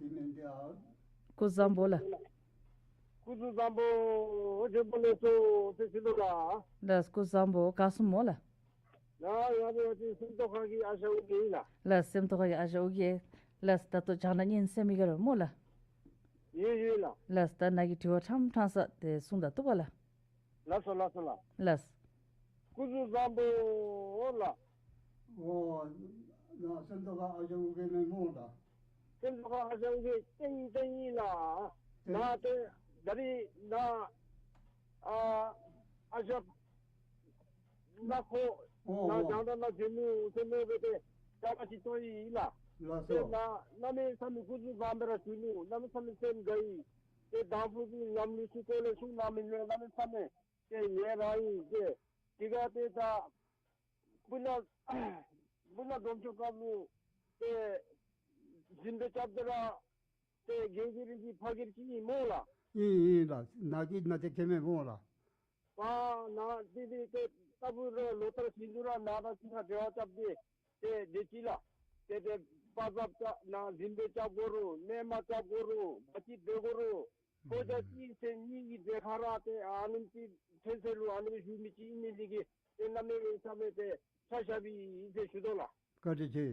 དེ་མེན་ཏེ་ཨ། སྐུ་གཟུགས་བཟང་པོ་ལགས། སྐུ་གཟུགས་བཟང་པོ། བྱོན་པ་ལེགས་སོ་ཟེར་ཞུ་དོ་ལགས། ལགས་སྐུ་གཟུགས་བཟང་པོ། ག་སོང་མོ་ལགས། ལགས་ཡ་ནི་ཡ་ཅིག་སེམས་རྟོགས་ཁ་གི་ཨ་ཞང་ཨོ་ཀི་ལགས། ལགས་སེམས་རྟོགས་ཁ་གི་ཨ་ཞང་ཨོ་ཀི། ལགས་ད་ལྟོ་བྱང་ན་སྙན་གསན་མི་ག་ར་སྨོ་ལགས། ཡོད་ཡོད་ལགས། ལགས་ད་ནཱ་གི་དྲི་བ་ཕྲང་ཕྲང་ས་ཏེ་གསུང་ད་བཏུབ་ག་ལགས། ལགས་སོ་ལགས་སོ་ལགས། ལགས། སྐུ་གཟུགས་བཟང་པོ་ལགས། ཨོ་ནཱ་སེམས་རྟོགས་ཁ་ཨ་ཞང་ཨོ་ཀི་མེན་སྨོ་ལགས། སེམས་རྟོགས་ཁ་ཨ་ཞང་ཨོ་ཀི་ཏེ་ཏེ་ཨིན་ལགས། ཏེ་ནཱ་ཏེ་ད་རིས་ནཱ་ཨ་ཨ་ཞང་ནཱ་ཁོ་ཨོ་ནཱ་ཨོ་རྒྱང་བསྒྲགས་ནང་བྱོན་ནུག་ཟེར་མནོ་སྦེ་ཏེ་བྱ་བ་ཅིག་ཐོན་ཡི་ལགས། ལགས་སོ། ཏེ་ནཱ་གནམ་མེད་ས་མེད་སྐུ་གཟུགས་བཟང་པོ་ར་བྱོན་ནུག། གནམ་མེད་ས་མེད་སེམས་དགའ་ཡི། ཏེ་དང་ཕུ་གི་ཉམས་མྱོང་ཚུ་སྐོར་ལས་གསུང་གནང་མི་ལུ་གནམ་མེད་ས་མེད་ཏེ་ངལ་རངས་ཡི། ཏེ་དེ་ག་ཏེ་ད་སྤུ་ན་སྤུ་ན་སྒྲོམ་ཆེན་སྐབས་ལུ་ཏེ་གཟིམ་དཔོན་རྐྱབ་སྟེ་ར་ཏེ་རྒན་གྱི་རིགས་ཀྱི་ཕ་གིར་ཅིག་ཨིན་སྨོ་ལགས། ཨིན་ཨིན་ལགས། ནཱ་གི་ནཱ་ཏེ་མཁྱེན་མས་སྨོ་ལགས། ཨ་ནཱ་འདི་འདི་ཏེ་ལྟ་བུ་ར་ལོ་ལྟར་བཞིན་དུ་ར་ནཱ་དང་གཅིག་ཁར་འབྲེལ་བ་རྐྱབ་སྟེ་ཏེ་དེ་ཅིག་ལགས། ཏེ་ཏེ་པ་ཟབ་ཏ་ནཱ་གཟིམ་དཔོན་རྐྱབ་དགོ་རུང་གནས་མ་རྐྱབ་དགོ་རུང་ག་ཅི་འབད་དགོ་རུང་ཁོ་ཅག་གཅིག་སེམས་གཉིས་ཀྱི་འབྲེལ་ཁ་ར་ཏེ་ཨ་ནེམ་ཅིག་ཕན་སེལ་ལུ་ཨ་ནེམ་ཞུ་མི་ཅིག་ཨིན་མི་འདི་གིས་ཏེ་གནམ་མེད་ས་མེད་ཏེ་ཆ་བཞག་པའི་ཨིན་ཟེར་ཞུ་དོ་ལགས། བཀའ་དྲིན་ཆེ།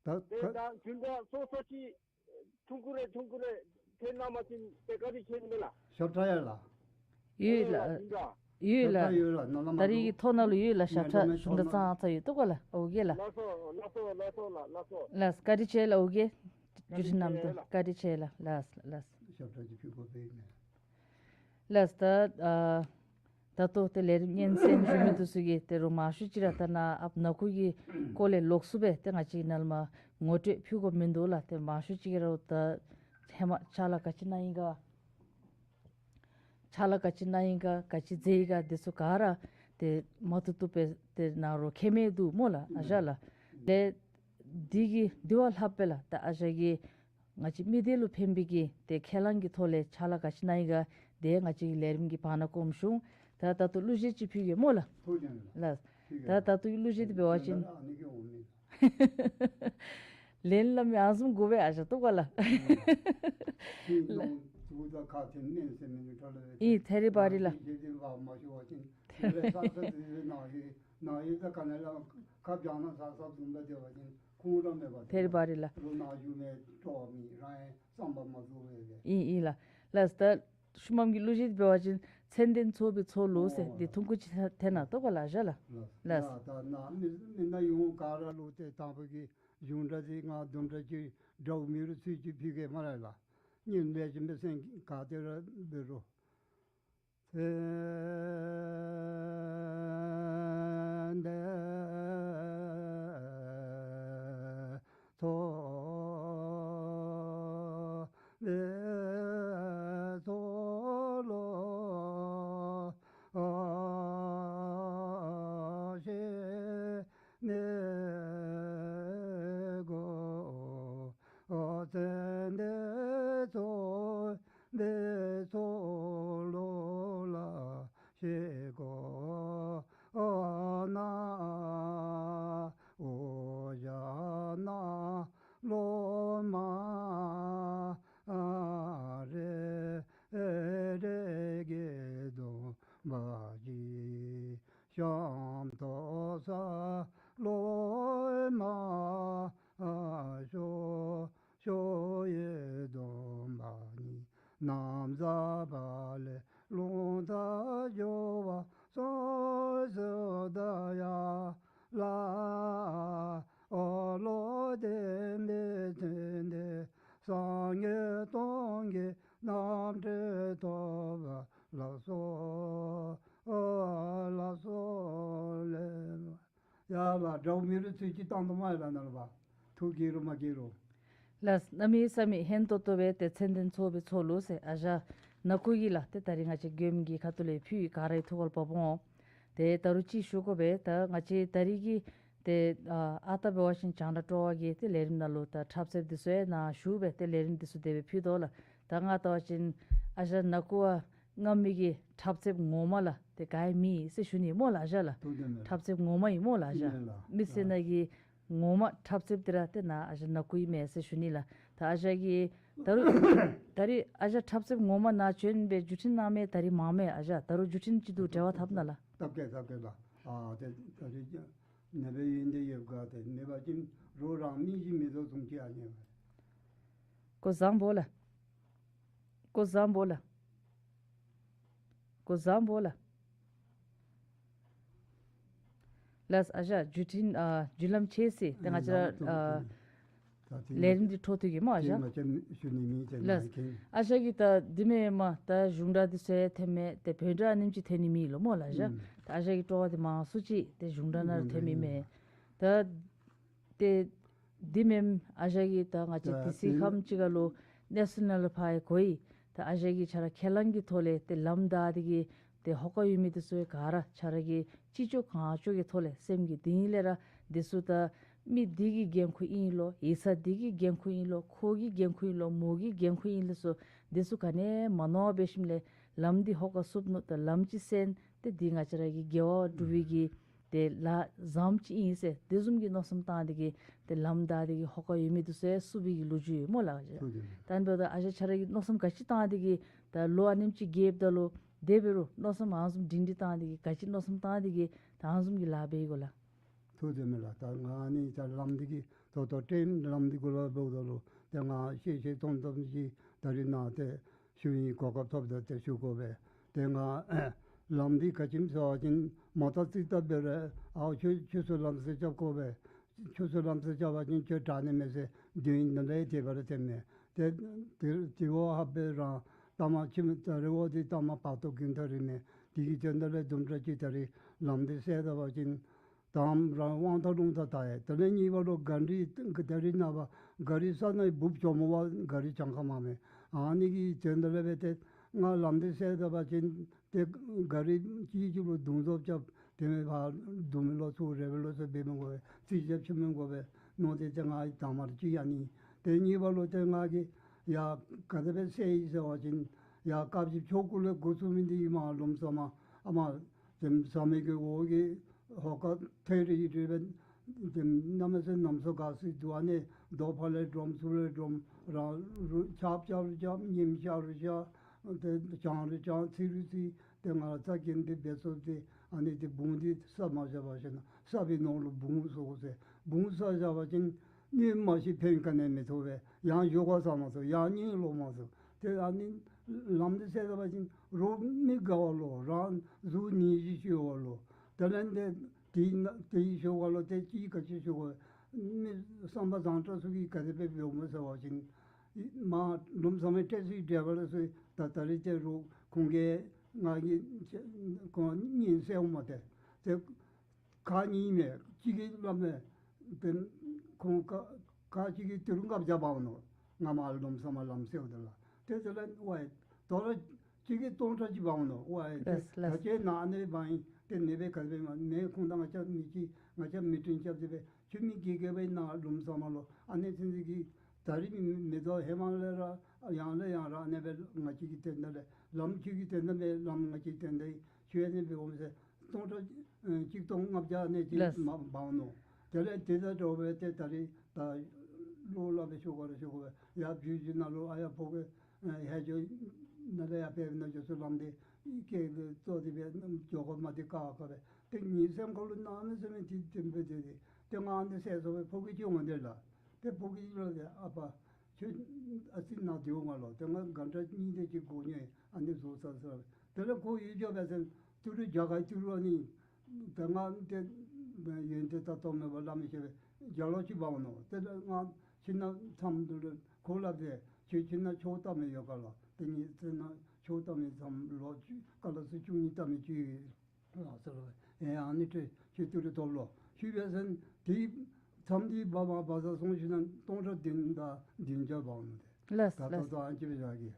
ད་ཏེ་ད་ད་ཁྱོད་ར་སོ་སོ་ཅིག་ཐུང་ཀུ་རེ་ཐུང་ཀུ་རེ་ཐོན་གནང་བ་ཅིན་ཏེ་བཀའ་དྲིན་ཆེ་ནི་མས་ལགས། ཞབས་ཁྲ་ཡོད་ལགས། ཡོད་ལགས། ཨོ་ལགས། ཡོད་ལགས། ཞབས་ཁྲ་ཡོད་ལགས། ནང་ལ་མ་ད་རིས་ཀྱི་ཐོག་ནང་ལུ་ཡོད་ལགས། ཞབས་ཁྲ་གཞུང་དང་ཙང་ཙང་ཡོད་དོ་ག་ལགས། ཨོ་རྒྱལ་ལགས། ལགས་སོ་ལགས་སོ་ལགས་སོ་ལགས་ལགས་སོ། ལགས་བཀའ་དྲིན་ཆེ་ལགས། ཨོ་རྒྱལ། བཀའ་དྲིན་ཆེ་ལགས། བཀའ་དྲིན་ཆེ་ལགས། ལགས་ལགས། ཞབས་ཁྲ་ཅིག་ཕུལ་དགོ་པས་ཨིན་མས། ལགས། ད་ཨ་ད་ལྟོ་ཏེ་ལས་རིམ་སྙན་གསན་ཞུ་མི་འདི་ཚུ་གིས་ཏེ་རུང་མང་ཤོས་ཅིག་ར་ད་ནཱ་ཨཔ་ནང་ཁུལ་གྱི་སྐོར་ལས་ལོགས་སུ་སྦེ་ཏེ་ང་བཅས་ནཱ་ལས་མར་ངོ་སྤྲོད་ཕུལ་དགོཔ་མིན་འདུག་ལགས། ཏེ་མང་ཤོས་ཅིག་གིས་ར་ད་ཧེ་མ་ཕྱག་ལཱ་ག་ཅི་གནང་ཡི་ག་ཕྱག་ལཱ་ག་ཅི་གནང་ཡི་ག་ག་ཅི་མཛད་ཡི་ག་འདི་ཚུ་ག་ར་ཏེ་མ་ཐུབ་ཐུབ་སྦེ་ཏེ་ནཱ་ར་མཁྱེན་མི་འདུག་སྨོ་ལགས། ཨ་ཞང་ལགས། ལས་འདི་གི་འདི་བ་ལྷགཔ་སྦེ་ལགས། ད་ཨ་ཞང་གིས་ང་བཅས་མི་སྡེ་ལུ་ཕན་པའི་གི་ཏེ་ཁས་བླངས་ཀྱི་ཐོག་ལས་ཕྱག་ལཱ་ག་ཅི་གནང་ཡི་ག་ཏེ་ང་བཅས་ཀྱི་ལས་རིམ་གྱི་བར་ན་སྐོརམ་ཞུ་འོང་། ད་ད་ལྟོ་གླུ་གཞས་ཅིག་ཕུལ་གེ་སྨོ་ལགས། ལགས། ད་ད་ལྟོ་གླུ་གཞས་འདི་འབད་བ་ཅིན་ལེན་སླབ་མི་ཨ་བཟུམ་དགོ་པས་ཨ་ཞང་ཐུབ་ག་ལགས། ཨིན་ཐེ་རི་བ་རི་ལགས། ཐེ་རི་བ་རི་ལགས། ཨིན་ཨིན་ལགས། ལགས། ད་ཤུལ་མམ་གྱི་གླུ་གཞས་འབད་བ་ཅིན་མཚན་ལྡན་ཚོགས་པའི་ཚོགས་ལུ་ཟེར་འདི་ཐུང་ཀུ་ཅིག་འཐེན་གནང་དོ་ག་ལགས་ཨ་ཞང་ལགས། ལགས། ད་ནཱ་མི་མི་ནཱ་ཡོངས་ག་ར་ལུ་ཏེ་དང་པོ་གི་གཞུང་སྒྲ་འདི་ང་དུམ་གྲ་ཅིག་དགྲ་བོ་མེ་རུ་ཚུ་ཅིག་ཕུལ་གེ་སྨ་རེ་ལགས། སྙན་ལེགས་ཤོམ་སྦེ་གསན་ག་ཏེ་ར་འབད་རུང་། མཚན་ལྡན་ཚོགས་པའི་ཚོགས་ལུ་ཞེན་མི་དགོ། མཚན་ལྡན་ཚོགས་པའི་ཚོགས་ལུ་ལ་ཞེན་དགོ་ན། འུ་ཞ་ནཱ་ལུ་མ་རེ་རེ་གི་སྡོམ་པ་ཅིག། ཤམ་ཐབས་སལ་ལོང་མ་ཤོར་ཤོར་བའི་སྡོམ་པ་ཉིད། ན་བཟའ་བ་ལས་རླུང་རྟ་རྒྱུ་བ་སོགས་སུ་ད་ཡ་ལ་ཨོ་ལོ་དེ་མི་ཚེ་འདི་སངས་རྒྱས་སྟོང་གི་རྣམ་འདྲེན་ཐོབ་པ་ལ་སོགས་ཨོ་ལ་སོགས་ལས། ཡ་ལགས། དགྲ་བོ་མེ་རུ་ཚུ་ཅིག་བཏང་དོ་སྨ་རེ་ལགས་ནཱ་ལུ་བ། ཐུགས་དགྱེས་རུང་མ་དགྱེས་རུང་། ལགས། གནམ་མེད་ས་མེད་ཧན་ཏོང་ཏོ་སྦེ་ཏེ་མཚན་ལྡན་ཚོགས་པའི་ཚོགས་ལུ་ཟེར་ཨ་ཞང་ནག་ཁུ་གིས་ལགས་ཏེ་ད་རིས་ང་བཅས་མགྱོནམ་གྱི་ཁ་ཐུག་ལས་ཕུལ་ཡི། ག་རའི་ཐུགས་ཁར་བབ་འོང་། ཏེ་ད་རུང་ཅིག་ཞུ་དགོ་པས། ད་ང་བཅས་ད་རིས་ཀྱི་ཏེ་ཨ་ཨ་རྟག་འབད་བ་ཅིན་བྱང་ཁྲ་སྤྲོ་བ་གི་ཏེ་ལས་རིམ་ནང་ལུ་ད་འཁྲབ་རྩེདཔ་འདི་ཚུ་ཡང་ནཱ་ཞུ་སྦེ་ཏེ་ལས་རིམ་འདི་ཚུ་དེ་སྦེ་ཕུལ་དོ་ལགས། ད་ང་བལྟ་བ་ཅིན་ཨ་ཞང་ནག་ཁུ་བ་ང་མི་གི་འཁྲབ་རྩེདཔ་ངོ་མ་ལགས་ཏེ་ག་ཡང་མེད་ཟེར་ཞུ་ནི་སྨོ་ལགས་ཨ་ཞང་ལགས། འཁྲབ་རྩེདཔ་ངོ་མ་ཨིན་སྨོ་ལགས་ཨ་ཞང་། མི་སེར་ནང་གི་ངོ་མ་འཁྲབ་རྩེདཔ་འདི་ར་ཏེ་ནཱ་ཨ་ཞང་ནག་ཁུ་ཨིན་མས་ཟེར་ཞུ་ནི་ལགས། ད་ཨ་ཞང་གིས་ད་རུང་ད་རིས་ཨ་ཞང་འཁྲབ་རྩེདཔ་ངོ་མ་ནཱ་བྱོན་སྦེ་བརྒྱུད་འཕྲིན་གནང་མི་ད་རིས་མང་མས་ཨ་ཞང་། ད་རུང་བརྒྱུད་འཕྲིན་ཅིག་འདུག་འབྲེལ་བ་འཐབ་ན་ལགས། འཐབ་གེ་འཐབ་གེ་ལགས། ཨ་ཏེ་ད་རིས་ནེ་པའི་ཡོན་ཏན་ཡོད་ག་ཏེ་མེད་པ་ཅིན་རོགས་རང་མི་ཅིག་མེད་དོ་བཟུམ་ཅིག་ཨ་ནི། སྐུ་གཟུགས་བཟང་པོ་ལགས། སྐུ་གཟུགས་བཟང་པོ་ལགས། སྐུ་གཟུགས་བཟང་པོ་ལགས། ལགས། ཨ་ཞང་བརྒྱུད་འཕྲིན་ཨ་བརྒྱུད་ལམ་ཁྱད་བསད་ཏེ་ང་བཅས་ཨ་ད་ལས་རིམ་འདི་འཕྲོ་མཐུད་ཀྱི་སྨོ་ཨ་ཞང་། ལགས། ཨ་ཞང་གིས་ད་འདི་མེན་མས་ད་གཞུང་སྒྲ་འདི་ཚུ་ཡང་འཐེན་མས། ཏེ་བོད་སྒྲ་ཨ་ནེམ་ཅིག་འཐེན་ནི་མེད་ལོ་སྨོ་ལགས་ཨ་ཞང་། ད་ཨ་ཞང་གི་སྤྲོ་བ་འདི་མང་སུ་ཅིག་ཏེ་གཞུང་སྒྲ་ནང་འཐེན་མི་མས། ད་ཏེ་འདི་མེན་ཨ་ཞང་གིས་ད་ང་བཅས་ད་དེ་སི་ཁམས་ཅིག་ཁར་ལུ་ནེ་ཤ་ནཱལ་ཕར་ཡང་གོ་ཡི། ད་ཨ་ཞང་གིས་ཁྱོད་ར་ཁས་བླངས་ཀྱི་ཐོག་ལས་ཏེ་ལམ་བདའ་སྟེ་གིས་ཏེ་ཧོ་ཀ་ཡོད་མི་འདི་ཚུ་ག་ར་ཁྱོད་ར་གིས་ཅི་ལྕོགས་གང་ལྕོགས་ཀྱི་ཐོག་ལས་སེམས་ཀྱི་གཏིང་ལས་ར་འདི་ཚུ་ད་མི་འདི་གི་འགན་ཁུར་ཨིན་ལོ། ཡིག་ཚང་འདི་གི་འགན་ཁུར་ཨིན་ལོ། ཁོ་གི་འགན་ཁུར་ཨིན་ལོ། མོ་གི་འགན་ཁུར་ཨིན་ལོ་ཟེར་ དེ་ཚུ་ག་ནི་མ་མནོ་བར་འབད་ཞིནམ་ལས་ལམ་འདི་ཧོ་ཀ་བསུབ་ནུག། ད་ལམ་ཅིག་སེལ་ཏེ་འདི་ང་བཅས་ར་གི་དགེ་བ་སྒྲུབ་པའི་གི་ཏེ་ལཱ་བཟངམ་ཅིག་ཨིན་ཟེར་དེ་བཟུམ་གྱི་མནོ་བསམ་བཏང་སྟེ་གིས་ཏེ་ལམ་བདའ་སྟེ་གིས་ཧོ་ཀ་ཡོད་མི་འདི་ཚུ་ཡང་བསུབ་པའི་གི་ལོ་རྒྱུས་ཡོད་སྨོ་ལགས། ཐུགས་རྗེ་ཆེ། ད་ཨ་ནི་འབདཝ་ད་ཨ་ཞང་ཁྱོད་ར་གིས་མནོ་བསམ་ག་ཅི་བཏང་སྟེ་གིས་ད་ལོ་ཨ་ནེམ་ཅིག་རྒསཔ་ད་ལུ་དེ་འབད་རུང་མནོ་བསམ་ཨ་ནི་བཟུམ་སྒྲིང་སྒྲི་བཏང་སྟེ་གིས་ག་ཅི་མནོ་བསམ་བཏང་སྟེ་གིས་ད་ཨ་ནི་བཟུམ་གྱི་ལཱ་འབད་ཡི་གོ་ལགས། ཐུགས་རྗེ་ཆེ་ལགས། ད་ང་ཨ་ནི་ད་ལམ་འདི་གི་ད་ལྟོ་ཏེ་ལམ་འདི་གུ་ལུ་འབདཝ་ད་ལུ་ཏེ་ང་ཤེས་ཤེས་མཐོང་མཐོངམ་ཅིག་ད་རིས་ནཱ་ཏེ་ཞུ་ནིའི་གོ་སྐབས་ཐོབ་ད་ཏེ་ཞུ་དགོ་པས། ཏེ་ང་ལམ་འདི་ག་ཅི་སྨོ་ཟེར་བ་ཅིན་མོ་ཊ་རྩིས་ལྟ་འབད་རུང་ཨའོ་ཁྱོད་ཁྱོད་ཚུ་ལམ་སེལ་རྐྱབ་དགོ་པས། ཁྱོད་ཚུ་ལམ་སེལ་རྐྱབ་པ་ཅིན་ཁྱོད་དྲག་ནི་མས་ཟེར་དེ་ནང་ལས་དེ་སྦེ་ར་ཐོནམ་མས། ཏེ་དེ་དེ་བ་ཧ་པེ་རང་ལྟ་མ་ཁྱིམ་ད་རེས་འོ་དེ་ལྟ་མ་བར་དོ་གུན་ཐ་རིས་མས། དེ་གི་དོན་དག་ལས་དུམ་གྲ་ཅིག་ད་རིས་ལམ་འདི་སེལ་ད་པ་ཅིན་དང་རང་དབང་ཐང་རླུང་རྟ་དར་ཡི། དེ་ལས་གཉིས་པ་ལུ་གཱ་རི་ད་རིས་ནངས་པ་གཱ་རི་ས་ནང་འབུབ་ཆོག་སྨོ་བ། གཱ་རི་གྱངས་ཁ་མང་མས། ཨ་ནི་གི་དོན་དག་ལས་འབད་དེ་ང་ལམ་འདི་སེལ་ད་པ་ཅིན་ཏེ་གཱ་རི་གཅིག་གཅིག་ལུ་རྡུང་རྡོབ་རྐྱབ་དེ་མེན་པར་རྡུང་མི་ལོག་ཚུར་རེ་བའི་ལོག་ཚུར་འབད་མི་དགོ་པས། རྩིས་རྐྱབ་ཆུ་མི་དགོ་པས། མནོ་སྟེ་ཏེ་ང་དང་མ་ར་ཅིག་ཨ་ནི་ཏེ་གཉིས་པ་ལུ་ཏེ་ང་གིས་ཡ་ག་དེ་སྦེ་སེལ་ཡི་ཟེར་བ་ཅིན་ཡ་སྐབས་ཅིག་ཆོ་ག་ལས་འགོ་བཙུགས་མི་འདི་ཨིན་མས། ལུམ་ས་མ་ཨ་མ་ཏེ་ཟ་མི་གི་འོག་གི་ཧོ་ཀ་ཐེ་རི་རི་སྦེ་ཏེ་གནམ་མེད་ས་མེད་ནམ་སོ་ག་སི་འདུག། ཨ་ནི་རྡོ་ཕར་ལས་སྒྲོམ་ཚུར་ལས་སྒྲོམ་རང་རུ་ཆརཔ་རྐྱབ་རུང་རྐྱབ། ཉིམ་ཤར་རུང་ཤར། ཏེ་གྱང་རུང་གྱང་། ཚིག་རུང་ཚིག། ཏེ་ང་ར་རྩ་འགེངས་ཏེ་འབད་སོང་སྟེ་ཨ་ནི་ཏེ་བུང་འདི་ས་མ་བཞག་པར་ཞིན་ན་ས་པའི་ནང་ལུ་བུང་བཟོ་དགོ་ཟེར། བུང་ས་བཞག་པ་ཅིན་གནོད་མ་ཤེས་ཕན་ག་ནི་མི་ཐོགས་པས། ཡང་ཞོར་ཁར་ཟ་མ་ཚུགས། ཡང་གཉིད་ལོག་མ་ཚུགས། ཏེ་ཨ་ནི་ལམ་འདི་སེལ་ད་པ་ཅིན་རོགས་མི་དགའ་བ་ལོ། རང་གཟུགས་ནད་གཞི་ཤོར་བ་ལོ། དེ་ལས་ཏེ་དེའི་ན་དེའི་ཞོར་ཁར་ལུ་ཏེ་ཅིག་ག་ཅི་ཞུ་དགོ། མི་བསམ་པ་བཟང་དྲགས་ཚུ་གིས་ག་དེ་སྦེ་འབདཝ་སྨོ་ཟེར་བ་ཅིན་མ་ལུམ་ས་མའི་ཏེ་སི་ཌའི་བར་ཚུ་ད་ད་རིས་ཏེ་རོགས་ཁོང་གིས་ང་གི་ཁོང་གཉིད་སད་འོང་མས། ཏེ་ཏེ་ཁག་གཉིས་མས། གཅིག་གིས་སླབ་མས། ཏེ་ཁོང་ཁག་ཁག་གཅིག་གིས་ཏི་རུ་ལྔ་བརྒྱ་འབག་འོང་ནུག། ང་མར་ལུམ་ས་མར་ལམ་སེལཝ་ད་ལུ། ཏེ་དེ་ལས་ཝའི་དོ་རུང་གཅིག་གིས་སྟོང་ཕྲག་གཅིག་འབག་འོང་ནུག། ཝའི་ལགས་ལགས། ད་ཁྱེད་ནཱ་ཨ་ནི་འབག་ཡི། ཏེ་ཨ་ནི་སྦེ་ག་དེ་སྦེ་མ་མེན། ཁོང་དང་ང་བཅས་མི་གཅིག། ང་བཅས་མི་བདུན་ཆ་གཅིག་སྦེ་ཁྱོད་མི་བརྒྱད་བརྒྱ་སྦེ་ནཱ་ལུམ་ས་མར་ལུ་ཨ་ནི་ཚུན་ཚོད་ཀྱི་ད་རིས་མི་མི་དོ་ཧེ་མ་ལས་ར་ཡང་ལས་ཡང་ར་ཨ་ནི་སྦེ་ང་བཅས་ཀྱི་དོན་དག་ལས་ལམ་ཁྱོད་ཀྱི་དོན་དག་མེན། ལམ་ང་བཅས་ཀྱི་དོན་དག་ཨིན། ཁྱོད་ཨ་ནི་སྦེ་འོང་ཟེར། སྟོང་ཕྲག་ཨེ་གཅིག་སྟོང་ལྔ་བརྒྱ་ཨ་ནི་ཅིག་ལགས། མ་འབག་འོང་ནུག། དེ་ལས་དེ་དང་འདྲཝ་སྦེ་ཏེ་ད་རིས་ད་ལོག་སླབ་སྦེ་ཤོག་ག་ར་ཤོག་ག་སྦེ་ཡར་བུ་གཞི་ནང་ལུ་ཨ་ཡར་ཕོ་གི་ཨེ་ཧེ་ཇོ་ནང་ལས་ཡར་སྦེ་ནང་འགྱོ་ས་ལམ་འདི་སྐེད་ལུ་བཙོ་སྟེ་སྦེ་འགྱོ་དགོ་མ་དེ་ཀ་ཀ་སྦེ། ཏེ་ངེའི་སེམས་ཁ་ལུ་གནམ་མེད་ས་མེད་ཏེ་དེ་སྦེ་དེ་དེ་ཏེ་ང་ཨ་ནི་སེལ་སོང་སྦེ་ཕོ་གི་ཅིག་འོང་དེ་ལགས། ཏེ་ཕོ་གི་ཅིག་ལུ་ཏེ་ཨ་པ་ཁྱོད་ཨ་ཙི་ནཱ་སྡོད་འོང་ང་ལོ། ཏེ་ང་གྷན་ཊ་གཉིས་དེ་ཅིག་འགོར་ནི་ཨ་ནི་བཟོ་ཚར་ཚར། དེ་ལས་ཁོ་ཡུལ་འགྱོ་བས་ཟེར་ཏི་རུ་རྒྱ་གར་ཏི་རུ་ཨ་ནི་ད་ང་ཏེ་ཡོན་ཏན་ད་ལྟོ་མེད་པར་སླབ་མི་ཤེས་པས། རྒྱ་ལོག་ཅིག་འབག་འོང་ནུག། ཏེ་ད་ང་ཁྱིམ་ནང་མཚམས་དེ་ལུ་ཁོ་སླབ་སྟེ་ཁྱོད་ཁྱིམ་ནང་ཆོས་ལྟ་མི་ཡོད་ག་ལོ། ཏེ་ངེའི་ཁྱིམ་ནང་ཆོས་ལྟ་མི་མཚམས་ལོ་བཅུ་ཀ་ལ་སུ་བཅུ་གཉིས་ལྟ་མི་ཅིག་ཡོད། ལགས་སོ། ཨེ་ཨ་ནི་ཏེ་ཁྱོད་ཏི་རུ་ཐོབ་ལོ་ཞུ་བས་ཟེར། དེའི་མཚམས་དེ་འབག་མ་འབག་ས་སོང་ཞིན་ན་སྟོང་ཕྲག་བདུན་དང་བདུན་བརྒྱ་འབག་འོང་ནུག། ཏེ་ལགས་ད་ལྟོ་ལགས། ད་ཨ་ནི་ཅིག་སྦེ་བཞག་གེ།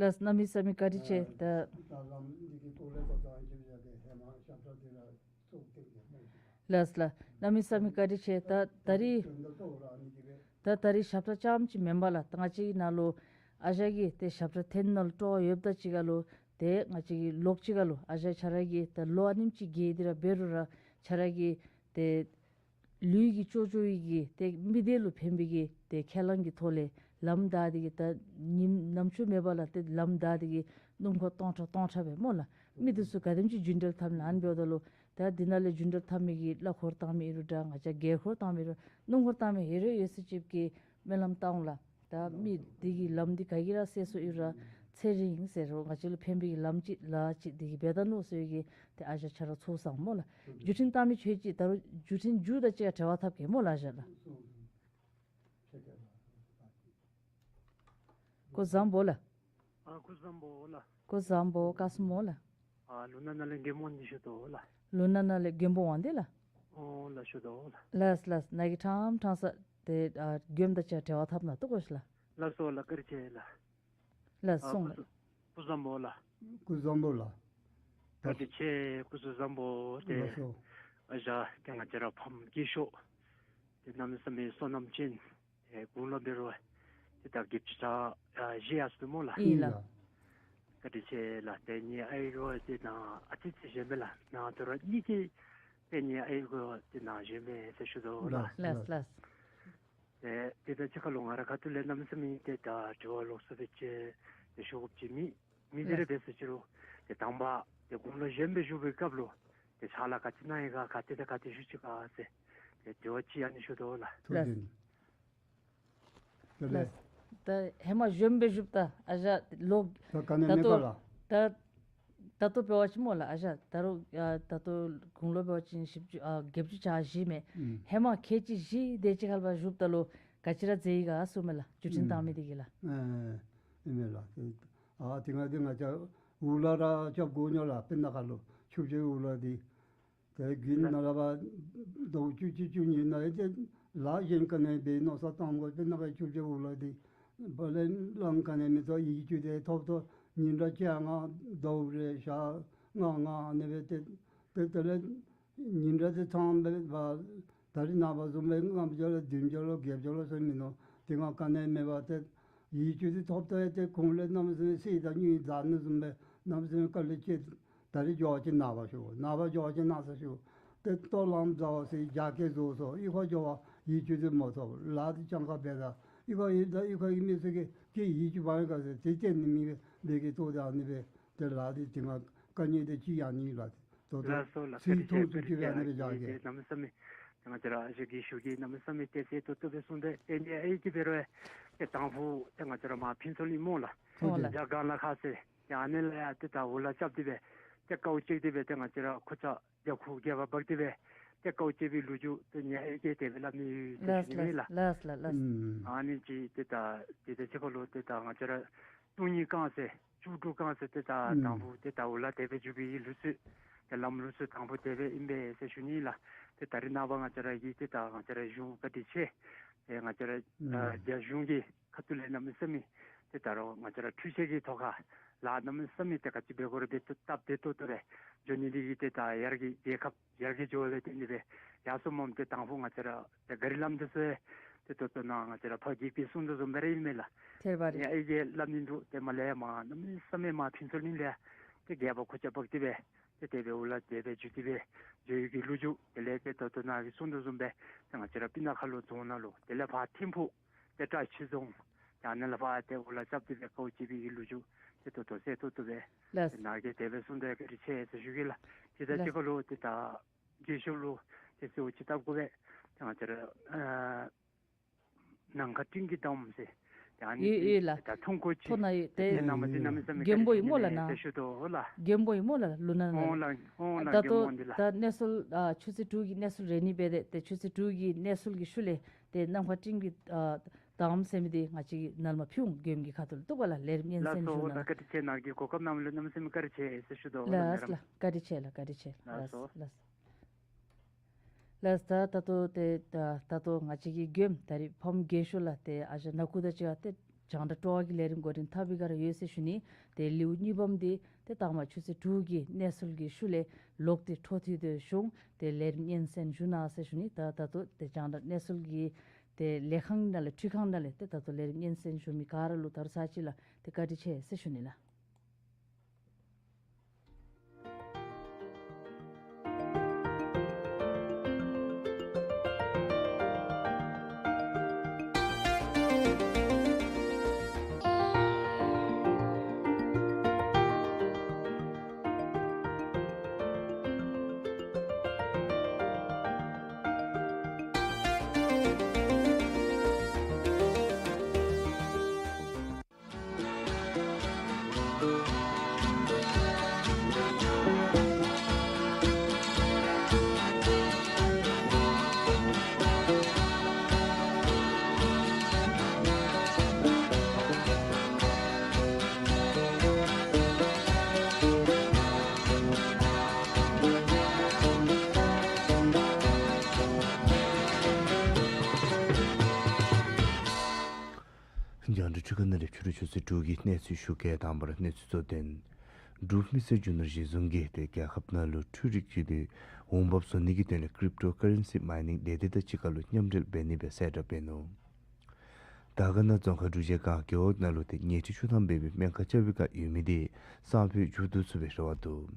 ལགས། གནམ་མེད་ས་མེད་བཀའ་དྲིན་ཆེ། ད་ད་ལམ་འདི་གི་ཐོག་ལས་ད་ལྟོ་ཨ་ནི་ཅིག་སྦེ་བཞག་གེ། ཧེ་མ་ཞབས་ཁྲ་དེ་ར་ཚུགས་ཏེ་གེ། ལགས་ལགས། གནམ་མེད་ས་མེད་བཀའ་དྲིན་ཆེ། ད་ད་རིས་དོན་དག་ཐོག་ར་ཨ་ནི་ཅིག་སྦེ། ད་ད་རིས་ཞབས་ཁྲ་རྐྱངམ་ཅིག་མེན་པར་ལགས། ད་ང་བཅས་ཀྱི་ནང་ལུ་ཨ་ཞང་གིས་ཏེ་ཞབས་ཁྲ་འཐེན་ནང་ལུ་སྤྲོ་བ་ཡོདཔ་ད་ཅིག་ཁར་ལུ་ཏེ་ང་བཅས་ཀྱི་ལོགས་ཅིག་ཁར་ལུ་ཨ་ཞང་ཁྱོད་ར་གིས་ད་ལོ་ཨ་ནེམ་ཅིག་རྒས་ཏེ་ར་འབད་རུང་ར་ཁྱོད་ར་གིས་ཏེ་ལུས་ཀྱི་སྤྱོད་འཇུག་གི་ཏེ་མི་སྡེ་ལུ་ཕན་པའི་གི་ཏེ་ཁས་བླངས་ཀྱི་ཐོག་ལས་ལམ་བདའ་སྟེ་གིས་ད་ཉིནམ་ནམ་ཆུང་མེད་པར་ལགས་ཏེ་ལམ་བདའ་སྟེ་གིས་སྣུམ་འཁོར་སྟོང་ཕྲག་སྟོང་ཕྲག་སྦེ་སྨོ་ལགས། མི་འདི་ཚུ་ག་དེམ་ཅིག་རྒྱུན་འགྲུལ་འཐབ་ནི་ཨ་ནི་འབདཝ་ད་ལུ་ད་འདི་ནང་ལས་རྒྱུན་འགྲུལ་འཐབ་མི་གི་གླ་འཁོར་བཏང་མི་ཨིན་རུང་འདྲ། ང་བཅས་རྒྱས་འཁོར་བཏང་མི་ཨིན་རུང་སྣུམ་འཁོར་བཏང་མི་ཨིན་རུང་ཡོད་ཚད་ཅིག་གི་སྨོན་ལམ་བཏང་ལགས། ད་མི་འདི་གི་ལམ་འདི་ག་གིས་ར་སེལ་སོང་ཡོད་རུང་ཚེ་རིང་ཟེར་རུང་ང་བཅས་ལུ་ཕན་པའི་གི་ལམ་ཅིག་ལཱ་ཅིག་འདི་གིས་འབད་ད་ནུག་ཟེར་གི་ཏེ་ཨ་ཞང་ཁྱོད་ར་ཚོགས་བསགས་སྨོ་ལགས། བརྒྱུད་འཕྲིན་བཏང་མི་ཁྱོད་ཅིག་ད་རུང་བརྒྱུད་འཕྲིན་མཇུག་དང་གཅིག་ཁར་འབྲེལ་བ་འཐབ་གེ་སྨོ་ལགས་ཨ་ཞང་ལགས། སྐུ་བཟང་པོ་ལགས། ཨ་སྐུ་བཟང་པོ་ལགས། སྐུ་བཟང་པོ་བཀའ་གསུང་སྨོ་ལགས། ཨ་ལུང་ནག་ནང་ལས་མགོན་པོ་དབང་འདུས་ཞུ་དོ་ལགས། ལུང་ནག་ནང་ལས་མགོན་པོ་དབང་འདུས་ལགས། ཨོ་ལགས་ཞུ་དོ་ལགས། ལགས་ལགས། ནཱ་གིས་ཕྲང་ཕྲང་ས་ཏེ་ཨ་མགྱོནམ་དང་གཅིག་ཁར་འབྲེལ་བ་འཐབ་ནི་བཏུབ་གོ་ཤིག་ལགས། ལགས་སོ་ལགས། བཀའ་དྲིན་ཆེ་ལགས། ལགས་ཨ་སོང་སྐུ་ལགས། གཟུ་སྐུ་གཟུ་བཟང་པོ་ལགས། སྐུ་གཟུ་བཟང་པོ་ལགས། བཀའ་དྲིན་ཆེ། སྐུ་གཟུ་བཟང་པོ། ཏེ་ལགས་སོ། ཨ་ཞང་ཏེ་ང་བཅས་ར་ཕམ་སྐྱིད་ཤོས་ཏེ་གནམ་མེད་ས་མེད་བསོད་ནམས་ཅན། ཏེ་དགུང་ལོ་འབད་རུང་ ཏེ་ད་བརྒྱད་ཅུ་གྱ་བཞི་ཡར་སོ་ནུག་སྨོ་ལགས། ཨིན་ལགས། བཀའ་དྲིན་ཆེ་ལགས། ཏེ་ངེའི་ཨའི་གུ་ཏེ་ནཱ་ཨ་ཙི་ཙི་གཞོནམ་སྦེ་ལགས། ནཱ་ད་རུང་གཉིས་ཀྱིས་ཏེ་ངེའི་ཨའི་གུ་ཏེ་ནཱ་གཞོནམ་མས་ཟེར་ཞུ་དོ་ལགས། ལགས་ལགས། ཏེ་ཏེ་ད་ཅི་ཁ་ལུ་ང་རའི་ཁ་ཐུག་ལས་གནམ་མེད་ས་མེད་ཏེ་ད་དྲི་བ་ལོགས་སུ་སྦེ་ཅིག་ཏེ་ཞུ་དགོཔ་ཅིག་མེད། མེད་དེ་ར་ལགས། འབད་ཟེར་ཅི་རུང་ཏེ་དང་པ་ཏེ་དགུང་ལོ་གཞོནམ་སྦེ་བཞུགས་པའི་སྐབས་ལུ་ཏེ་ཕྱག་ལཱ་ག་ཅི་གནང་ཡི་ག་ག་ཏེ་དང་ག་ཏེ་ཞུ་ཅི་ག་ཟེར་ཏེ་དྲི་བ་ཅིག་ཨ་ནི་ཞུ་དོ་ལགས། ཐུགས་རྗེ་ཆེ། ལགས། ད་ལས། ལགས། ད་ཧེ་མ་གཞོནམ་སྦེ་བཞུགསཔ་ད་ཨ་ཞང་ལོ་ད་ག་ནི་ད་མེད་ལྟོ་ག་ལགས། ད་ད་ལྟོ་འབད་བ་ཅིན་སྨོ་ལགས། ཨ་ཞང་ད་རུང་ཨ་ད་ལྟོ་དགུང་ལོ་འབད་བ་ཅིན་བཞི་བཅུ་ཨ་བརྒྱད་ཅུ་གྱ་བཞི་མས། ཨུམ། ཧེ་མ་ཁལ་གཅིག་བཞི་དེ་ཅིག་ཁར་ལུ་བཞུགསཔ་ད་ལུ་ག་ཅི་ར་མཛད་ཡི་ག་ཟེརཝ་མས་ལགས། བརྒྱུད་འཕྲིན་ཨུམ་བཏང་མི་དེ་གིས་ལགས། ཨེ་ཨིན་མས་ལགས། ཨ་དེ་སྔ་དེ་ང་བཅས་འུ་ལག་ར་རྐྱབ་དགོ་ནི་ལགས། སྤུ་ན་ཁ་ལུ་ཆུ་བྱི་འུ་ལག་འདི། ཏེ་དགུན་ནང་ལུ་བ་ཟླཝ་བཅུ་གཅིག་བཅུ་གཉིས་ནང་ཨེ་ཏེ་ལཱ་གཞན་ག་ནི་འབད་མནོ་བསམ་བཏང་དགོ་པས། ནང་པའི་ཆུ་བྱི་འུ་ལག་འདི་བ་ལེན་ལང་ག་ནི་མེད་དོ། ཡིད་ཆུ་དེ་ཐོབ་ཏོ་ཉིན་གྲངས་བཅོ་ལྔ་ཟླཝ་རེ་ཞག་ལྔ་ལྔ་ཨ་ནི་སྦེ་ཏེ་ཏེ་དེ་ལས་ཉིན་གྲངས་དེ་ཚང་སྦེ་བ་ད་རིས་ནངས་པ་བཟུམ་སྦེ་ལྔ་བརྒྱ་ལོ་བདུན་བརྒྱ་ལོ་བརྒྱད་བརྒྱ་ལོ་ཟེར་མིན་ནུག། དེ་སྔ་ག་ནི་མེད་པར་ཏེ་ཡིད་ཆུ་དེ་ཐོབ་ཏོ་ཨེ་ཏེ་ཁོང་ལས་གནམ་མེད་ས་མེད་གསེར་དང་དངུལ་ཟ་ནི་བཟུམ་སྦེ་གནམ་མེད་ས་མེད་དཀའ་ལས་སྤྱད། ད་རིས་འགྱོ་བ་ཅིན་ནངས་པ་ཞུ། ནངས་པ་འགྱོ་བ་ཅིན་གནངས་ཚེ་ཞུ། ཏེ་ལྟོ་ལངམ་ཟ་བ་ཟེར་རྒྱ་སྐྱེད་བཟོ་སོ། གཡུས་ཁར་འགྱོ་བ་ཡིད་ཆུ་དེ་མ་ཐོབ། ལཱ་དེ་སྤྱང་ཀ་འབད་ད་གཡུས་ཁར་ཡོད་ད་གཡུས་ཁར་ཡོད་མི་ཚུ་གིས་ཁྱོད་ཡིད་ཆུ་འབག་ཡི་ག་ཟེར་ཏེ་བལྟ་ནི་མེད་པས། དེ་གིས་ལྟོ་དེ་ཨ་ནི་སྦེ་ཏེ་ལཱ་དེ་དེ་སྔ་དཀའ་ངལ་དེ་ཅིག་ཡང་ནི་ལགས། ཏེ་ལགས་སོ་ལགས། ཚུལ་མཐུན་དུ་ཅིག་ཡང་ནི་སྦེ་བཞག་གེ། གནམ་མེད་ས་མེད་ཏེ་ང་བཅས་ར་ཨ་ཞང་གིས་ཞུ་གེ། གནམ་མེད་ས་མེད་ཏེ་གསལ་ཏོག་ཏོ་སྦེ་གསུངས་ཏེ། ཏེ་ངེའི་ཨའི་གིས་འབད་རུང་ཏེ་དང་ཕུ་ཏེ་ང་བཅས་ར་མར་ཕུན་ཚོགས་གླིང་སྨོ་ལགས། ཨོ་ལགས། རྒྱ་གར་ལ་ཁ་ཟེར་ཏེ་ཨ་ནི་ལས་ཡར་ཏེ་ད་འུ་ལག་རྐྱབ་སྟེ་སྦེ་ཏེ་དཀའཝ་སྤྱད་དེ་སྦེ་ཏེ་ང་བཅས་ར་ཁུར་ཆ་རྒྱབ་ཁུག་རྒྱབ་ཁར་འབག་སྟེ་སྦེ་ཏེ་དཀའཝ་སྤྱད་པའི་ལོ་རྒྱུས་ཏེ་ངེའི་ཨའི་གིས་དེ་སྦེ་སླབ་ནི་ཡོད་ཟེར་ཞུ་ནི་ལགས། ལགས་ལགས་ལགས། ཨ་ནི་ཅིག་ཏེ་ད་ཏེ་ད་ཅི་ཁ་ལུ་ཏེ་ད་ང་བཅས་ར་སྟོང་ཉིད་བསྐང་ཟེར་བཅུ་དྲུག་བསྐང་ཟེར་ཏེ་ད་ཨུམ་དང་ཕུ་ཏེ་ད་འུ་ལག་དེ་སྦེ་འགྱོ་བའི་ལུགས་སྲོལ་ཏེ་ལམ་ལུགས་སྲོལ་དང་ཕུ་དེ་སྦེ་ཨིན་པས་ཟེར་ཞུ་ནི་ལགས། ཏེ་ད་རིས་ནངས་པ་ང་བཅས་ར་གི་ཏེ་ད་ང་བཅས་ར་གཞུང་བཀའ་དྲིན་ཆེ། ཏེ་ང་བཅས་ར་ཨུམ་ཨ་རྒྱ་གཞུང་གི་ཁ་ཐུག་ལས་གནམ་མེད་ས་མེད་ཏེ་ད་རུང་ང་བཅས་ར་འཕྲུལ་ཆས་ཀྱི་ཐོག་ཁར་ལཱ་གནམ་མེད་ས་མེད་ཏེ་ག་ཅི་འབད་དགོ་རུང་འབད་ཏོག་སྟབས་བདེ་ཏོག་ཏོ་སྦེ་འགྱོ་ནི་དེ་གིས་ཏེ་ད་ཡར་གྱི་རྒྱལ་ཁབ་ཡར་རྒྱས་འགྱོ་བ་ལས་བརྟེན་ཏེ་སྦེ་ཡར་སོངམ་མས། ཏེ་དང་ཕུ་ང་བཅས་ར་ཏེ་ག་རི་ལམ་འདི་ཚུ་ཏེ་ད་ལྟོ་ནཱ་ང་བཅས་ར་ཕར་རྒྱས་པའི་སོང་དོ་བཟུམ་སྦེ་ར་ཨིན་མས་ལགས། ཐེར་པ་རེད། ངེའི་ཨའི་གིས་སླབ་ནི་འདུག། ཏེ་མར་ལས་མར་གནམ་མེད་ས་མེད་མར་ཕུན་ཚོགས་གླིང་ལས་ཏེ་རྒྱབ་ཁར་ཁུར་ཆ་འབག་སྟེ་སྦེ་ཏེ་དེ་སྦེ་འུ་ལག་དེ་སྦེ་འགྱོ་སྟེ་སྦེ་འགྱོ་ཡི་གི་ལོ་རྒྱུས་དེ་ལས་ཏེ་ད་ལྟོ་ནཱ་གིས་གསུངས་དོ་བཟུམ་སྦེ་ཏེ་ང་བཅས་ར་སྤུ་ན་ཁ་ལུ་རྫོང་ནང་ལུ་དེ་ལས་ཕར་ཐིམ་ཕུག་ཏེ་བཀྲ་ཤིས་རྫོང་ཡང་ན་ལས་ཕར་ཏེ་འུ་ལག་རྐྱབ་སྟེ་སྦེ་དཀའཝ་སྤྱད་པའི་གི་ལོ་རྒྱུས་ཏེ་ད་ལྟོ་གསལ་ཏོག་ཏོ་སྦེ་ལགས། ཏེ་ནཱ་གིས་དེ་སྦེ་གསུངས་དོ་བཀའ་དྲིན་ཆེ་ཟེར་ཞུ་གེ་ལགས། ཏེ་ད་ལགས། ཅི་ཁ་ལུ་ཏེ་ད་རྒྱས་ཤོས་ལུ་ཏེ་གསོལཝ་ཅིག་བཏབ་དགོ་པས། ཏེ་ང་བཅས་ར་ཨ་ནམ་མཁའ་སྤྲིན་གྱི་བདག་མོ་ཟེར་ཏེ་ཨ་ནི་ཡོད་ཡོད་ལགས། ད་ཐུང་ཀུ་ཅིག་ཐོག་ན་ཡོད། ཏེ་ཏེ་ནང་མ་འདི་གནམ་མེད་ས་མེད་མགོན་པོ་ཨིན་སྨོ་ལགས་ནཱ། ཟེར་ཞུ་དོ་ལགས། མགོན་པོ་ཨིན་སྨོ་ལགས་ལུ་ནང་ན། ཨོ་ལགས་ཨོ་ལགས། ད་ལྟོ་མགོན་པོ་འདི་ལགས། ད་གནས་ཚུལ་ཨ་ཆུ་ཚོད་དྲུག་གི་གནས་ཚུལ་རེ་ནི་སྦེ་ཏེ་ཏེ་ཆུ་ཚོད་དྲུག་གི་གནས་ཚུལ་གྱི་ཤུལ་ལས་ཏེ་ནམ་མཁའ་སྤྲིན་གྱི་ཨ་བདག་མོ་ཟེར་མི་འདི་ང་བཅས་ཀྱིས་ནཱ་ལས་མར་ཕུལ་འོང་མགོནམ་གི་ཁ་ཐུག་ལུ། བཏུབ་པ་ལགས། ལས་རིམ་སྙན་གསན་ཞུ་གནང་། ལགས་སོ། ད་བཀའ་དྲིན་ཆེ། ནཱ་གི་གོ་སྐབས་གནང་མི་ལུ་གནམ་མེད་ས་མེད་བཀའ་དྲིན་ཆེ་ཟེར་ཞུ་དོ་ལགས། ལགས་ལགས། བཀའ་དྲིན་ཆེ་ལགས། བཀའ་དྲིན་ཆེ། ལགས་སོ། ལགས་ལགས། ལགས། ད་ད་ལྟོ་ཏེ་ད་ད་ལྟོ་ང་བཅས་ཀྱི་མགྱོནམ་ད་རིས་ཕམ་རྒྱས་ཤོས་ལགས་ཏེ་ཨ་ཞང་ནང་ཁུལ་དང་གཅིག་ཁར་ཏེ་རྒྱང་བསྒྲགས་སྤྲོ་བ་གི་ལས་རིམ་འགོ་འདྲེན་འཐབ་པའི་སྒང་ར་ཡོད་ཟེར་ཞུ་ནི། ཏེ་ལེའུ་གཉིས་པམ་འདི་ཏེ་ད་མར་ཆུ་ཚོད་དྲུག་གི་གནས་ཚུལ་གྱི་ཤུལ་ལས་ལོག་སྟེ་འཕྲོ་མཐུད་དེ་ཞུ་འོང་། ཏེ་ལས་རིམ་སྙན་གསན་ཞུ་གནང་ཟེར་ཞུ་ནི། ད་ད་ལྟོ་ཏེ་རྒྱང་བསྒྲགས་གནས་ཚུལ་གྱི་ཏེ་ལས་ཁང་ནང་ལས་འཕྲུལ་ཁང་ནང་ལས་ཏེ་ད་ལྟོ་ལས་རིམ་སྙན་གསན་ཞུ་མི་ག་ར་ལུ་ད་རུང་ཚར་གཅིག་ལགས་ཏེ་བཀའ་དྲིན་ཆེ་ཟེར་ཞུ་ནི་ལགས། རྒྱང་བསྒྲགས་འཕྲུལ་ཁང་ནང་ལས་ཕྱི་རུ་ཆུ་ཚོད་དྲུག་གི་གནས་ཚུལ་ཞུ་གེ། དང་པ་ར་གནས་ཚུལ་གཙོ་དོན། འབྲུག་མི་སེར་རྒྱུ་ནོར་གཞི་བཟུང་གིས་ཏེ་རྒྱལ་ཁབ་ནང་ལུ་འཕྲུལ་རིག་སྤྱི་འཐུས་འོང་འབབ་བཟོ་ནི་གི་དོན་ལས་ཀྲིབ་ཊོ་ཀ་རེན་སི་མའི་ནིང་ལས་སྡེ་དང་གཅིག་ཁར་ལུ་མཉམ་འབྲེལ་འབད་ནི་སྦེ་གསལ་བསྒྲགས་འབད་ནུག། དར་དཀར་ན་རྫོང་ཁག་འབྲུག་རྒྱལ་སྒང་རྒེད་འོག་ནང་ལུ་ཏེ་ཉལ་ཁྲི་བཅུ་ཐམ་འབད་མི་སྨན་ཁང་རྐྱབ་པའི་བསྒང་ཡོད་མི་དེ་སང་ཕོད་མཇུག་བསྡུ་ཚུགས་པའི་རེ་བ་འདུག།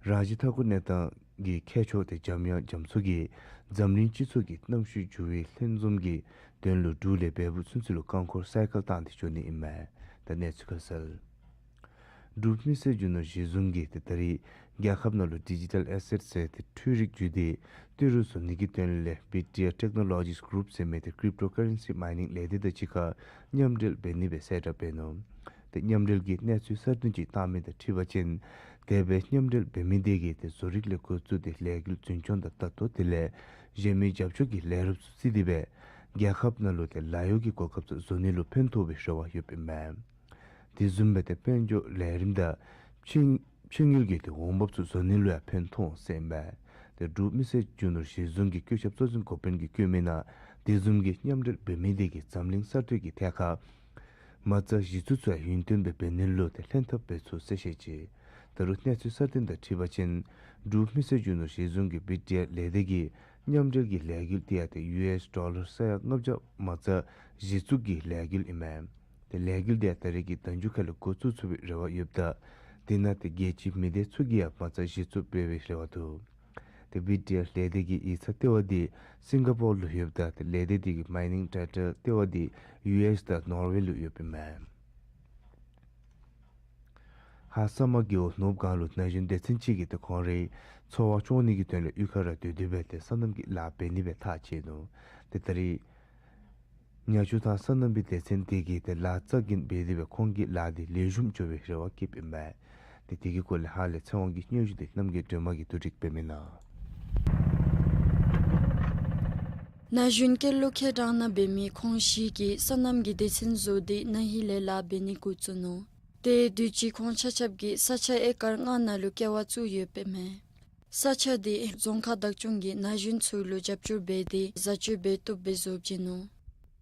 རང་བཞིན་མཐའ་འཁོར་གནས་སྟངས་ཀྱི་ཁྱད་ཆོས་དེ་འཇམ་དབྱངས་རྒྱ་མཚོ་གིས་འཛམ་གླིང་སྤྱི་ཚོགས་ཀྱི་གནམ་གཤིས་འགྱུར་བའི་ལྷན་འཛོམས་ཀྱི་དོན་ལུ་འབྲུག་ལས་བལ་པོ་ཚུན་ཚོད་ལུ་རྐང་འཁོར་སའི་ཀལ་བཏང་སྟེ་འགྱོ་ནི་ཨིན་མས། ད་གནས་ཚུལ་ཁ་གསལ། འབྲུག་མི་སེར་རྒྱུ་ནོར་གཞི་བཟུང་གིས་ཏེ་ད་རེས་རྒྱལ་ཁབ་ནང་ལུ་ཌི་ཇི་ཊཱལ་ཨེ་སེཊ་ཟེར་ཏེ་འཕྲུལ་རིག་བརྒྱུད་དེ་ཏི་རུ་བཟོ་ནི་གི་དོན་ལས་བི་ཊི་ཨར་ཊེཀ་ནོ་ལོ་ཇིས་གུ་རུབ་ཟེར་མི་དེ་ཀྲིབ་ཊོ་ཀ་རེན་སི་མའི་ནིང་ལས་སྡེ་དང་གཅིག་ཁར་མཉམ་འབྲེལ་འབད་ནི་སྦེ་གསལ་བསྒྲགས་འབད་ནུག། ཏེ་མཉམ་འབྲེལ་གྱི་གནས་ཚུལ་གསར་བཏོན་ཅིག་བཏང་མི་དང་འཁྲིལ་བ་ཅིན་དེ་སྦེ་མཉམ་འབྲེལ་འབད་མི་དེ་གིས་ཏེ་བཟོ་རིག་ལས་འགོ་བཙུགས་ཏེ་ལས་འགུལ་འཛིན་སྐྱོང་དང་ད་ལྟོ་དེ་ལས་གཞན་མི་རྒྱབ་སྐྱོར་གྱི་ལས་རོགས་ཚུ་བརྩིས་ཏེ་སྦེ་རྒྱལ་ཁབ་ནང་ལུ་ཏེ་ལཱ་གཡོག་གི་གོ་སྐབས་ཚུ་བཟོ་ནི་ལུ་ཕན་ཐོགས་པའི་རེ་བ་ཡོདཔ་ཨིན་མས། དེ་བཟུམ་སྦེ་ཏེ་དཔལ་འབྱོར་ལས་རིམ་དང་ཕྱི་ཕྱི་དངུལ་གྱི་ཏེ་འོང་འབབ་ཚུ་བཟོ་ནི་ལུ་ཡང་ཕན་ཐོགས་ཟེར་ཨིན་པས། ཏེ་འབྲུག་མི་སེར་རྒྱུ་ནོར་གཞི་བཟུང་གི་བཀོད་ཁྱབ་གཙོ་འཛིན་འགོ་དཔོན་གྱིས་བཀོད་མི་ནང་དེ་བཟུམ་གྱི་མཉམ་འབྲེལ་འབད་མི་དེ་གིས་འཛམ་གླིང་གསར་གཏོད་ཀྱི་ཐད་ཁར་མ་རྩ་གཞི་བཙུགས་ཚུ་ཡང་ཡུན་བརྟན་སྦེ་འབད་ནི་ལུ་ཏེ་ལྷན་ཐབས་འབད་ཚུགས་ཟེར་བཤད་ཅི། ད་རུང་གནས་ཚུལ་གསར་བཏོན་དང་འཁྲིལ་བ་ཅིན་འབྲུག་མི་སེར་རྒྱུ་ནོར་གཞི་བཟུང་གི་བི་ཊི་ཨར་ལས་སྡེ་གིས་མཉམ་འབྲེལ་གྱི་ལས་འགུལ་དེ་ཡང་ཏེ་ཡུ་ཨེསི་ཌོ་ལར་ས་ཡ་ལྔ་བརྒྱ་མ་རྩ་གཞི་བཙུགས་ཀྱི་ལས་འགུལ་ཨིན་མས། ཏེ་ལས་འགུལ་དེ་ད་རེས་ཀྱི་ཟླ་མཇུག་ཁ་ལས་འགོ་བཙུགས་ཚུགས་པའི་རེ་བ་ཡོདཔ་ད་དེ་ནང་ཏེ་རྒྱལ་སྤྱིའི་མི་སྡེ་ཚུ་གིས་ཡང་མ་རྩ་གཞི་བཙུགས་འབད་བའི་རེ་བ་འདུག། ཏེ་བི་ཊི་ཨར་ལས་སྡེ་གི་ཡིག་ཚང་ལྟེ་བ་དེ་སིང་ག་པོར་ལུ་ཡོདཔ་ད་ཏེ་ལས་སྡེ་དེ་གི་མའི་ནིང་ཌའི་རེཀ་ཊར་ལྟེ་བ་དེ་ཡུ་ཨེསི་དང་ནོར་ཝེ་ལུ་ཡོདཔ་ཨིན་མས། ཧཱ་ས་དམར་རྒེད་འོག་ནོར་བུ་སྒང་ལུ་ན་གཞོན་སྡེ་ཚན་ཅིག་གིས་ཏེ་ཁོང་རའི་འཚོ་བ་སྐྱོང་ནི་གི་དོན་ལས་གཡུས་ཁར་ར་སྡོད་དེ་སྦེ་ཏེ་སོ་ནམ་གྱི་ལཱ་འབད་ནི་སྦེ་ཐག་བཅད་ནུག། ཏེ་ད་རེས་ཉ་ཆུ་ཐང་སོ་ནམ་པའི་སྡེ་ཚན་དེ་གིས་ཏེ་ལཱ་རྩ་འགེངས་འབད་དེ་སྦེ་ཁོང་གི་ལཱ་དེ་ལེགས་ཤོམ་འགྱོ་བའི་རེ་བ་བསྐྱེདཔ་ཨིན་མས། ཏེ་དེ་གི་སྐོར་ལས་ཧ་ལས་ཚེ་དབང་གི་སྙན་ཞུ་དེ་རྣམ་རྒྱལ་སྒྲོལ་མ་གིས་བསྡུ་སྒྲིག་འབད་མི་ནང་། ན་གཞོན་སྐྱེས་ལོ་ཁལ་གྲངས་ནང་འབད་མི་ཁོང་བཞི་གིས་སོ་ནམ་གྱི་སྡེ་ཚན་བཟོ་སྟེ་ན་ཧིང་ལས་ལཱ་འབད་ནི་འགོ་བཙུགས་ནུག། ཏེ་དུས་ཅི་ཁོང་ཆ་ཁྱབ་ཀྱིས་ས་ཆ་ཨེ་ཀར་ལྔ་ནང་ལུ་ཀེ་བ་བཙུགས་ཡོདཔ་ཨིན་མས། ས་ཆ་དེ་རྫོང་ཁག་བདག་སྐྱོང་གིས་ན་གཞོན་ཚུ་ལུ་རྒྱབ་སྐྱོར་འབད་དེ་བཟའ་སྤྱོད་འབད་བཏུབ་སྦེ་བཟོ་བྱིན་ནུག།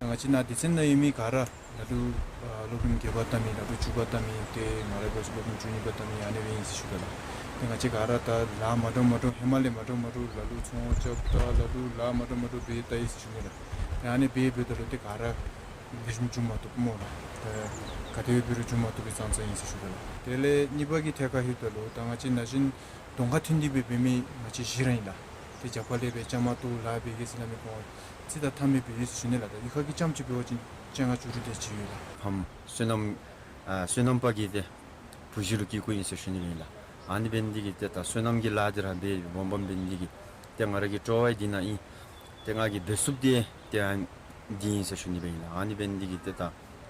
ང་བཅས་ནཱ་སྡེ་ཚན་ནང་ཡོད་མི་ག་ར་ལ་ལུ་ཨ་སློབ་རིམ་བརྒྱད་པ་བཏང་མི་ལ་ལུ་བཅུ་པ་བཏང་མི་ཏེ་ང་རའི་བར་ཆད་སློབ་རིམ་བཅུ་གཉིས་པ་བཏང་མི་ཨ་ནི་སྦེ་ཨིན་ཟེར་ཞུ་དོ་ལགས། ཏེ་ང་བཅས་ག་ར་ད་ལཱ་མ་འདྲཝ་མ་འདྲཝ་ཧེ་མ་ལས་མ་འདྲཝ་མ་འདྲཝ་ལ་ལུ་ཚོང་རྐྱབ་ད་ལ་ལུ་ལཱ་མ་འདྲཝ་མ་འདྲཝ་འབད་ད་ཡི་ཟེར་ཞུ་ནི་ལགས། ཏེ་ཨ་ནི་འབད་འབདཝ་ད་ལུ་ཏེ་ག་ར་ལེགས་ཤོམ་འགྱོ་མ་བཏུབ་སྨོ་ལགས། ཏེ་ག་དེ་སྦེ་འབད་རུང་འགྱོ་མ་བཏུབ་པའི་ཙང་ཙང་ཨིན་ཟེར་ཞུ་དོ་ལགས། དེ་ལས་གཉིས་པ་གི་ཐད་ཁར་ལྷོདཔ་ད་ལུ་ད་ང་བཅས་ན་གཞོན་གདོང་ཁར་ཐོན་ཏེ་སྦེ་འབད་མི་ང་བཅས་བཞི་ར་ཨིན་ལགས། ཏེ་རྒྱབ་ཁ་ལས་སྦེ་ཅ་མ་ཏོ་ལཱ་འབད་གེ་ཟེར་སླབ་མི་ཁོང་རྩིས་དང་མཐུན་མི་སྦེ་ཡོད་ཟེར་ཞུ་ནི་ལགས། ད་གཡུས་ཁ་གི་རྐྱངམ་ཅིག་འབད་བ་ཅིན་བཅོ་ལྔ་བཅུ་དྲུག་དེ་ཅིག་ཡོད་ལགས། ཕམ་བསོད་ནམས་ཨ་བསོད་ནམས་པ་གི་ཏེ་བུ་གཞི་ལུ་སྐྱེ་དགུ་ཨིན་ཟེར་ཞུ་ནི་སྦེ་ཨིན་ལགས། ཨ་ནི་འབད་ནི་དེ་གིས་ཏེ་ད་བསོད་ནམས་ཀྱི་ལཱ་འདི་ར་འབད་སྦོམ་སྦོམ་འབད་ནི་དེ་གིས་ཏེ་ང་ར་གི་སྤྲོ་བ་འདི་ནཱ་ཨིན། ཏེ་ང་གིས་འབད་ཚུགསཔ་འདི་ཏེ་ཨ་འདི་ཨིན་ཟེར་ཞུ་ནི་སྦེ་ཨིན་ལགས། ཨ་ནི་འབད་ནི་དེ་གིས་ཏེ་ད་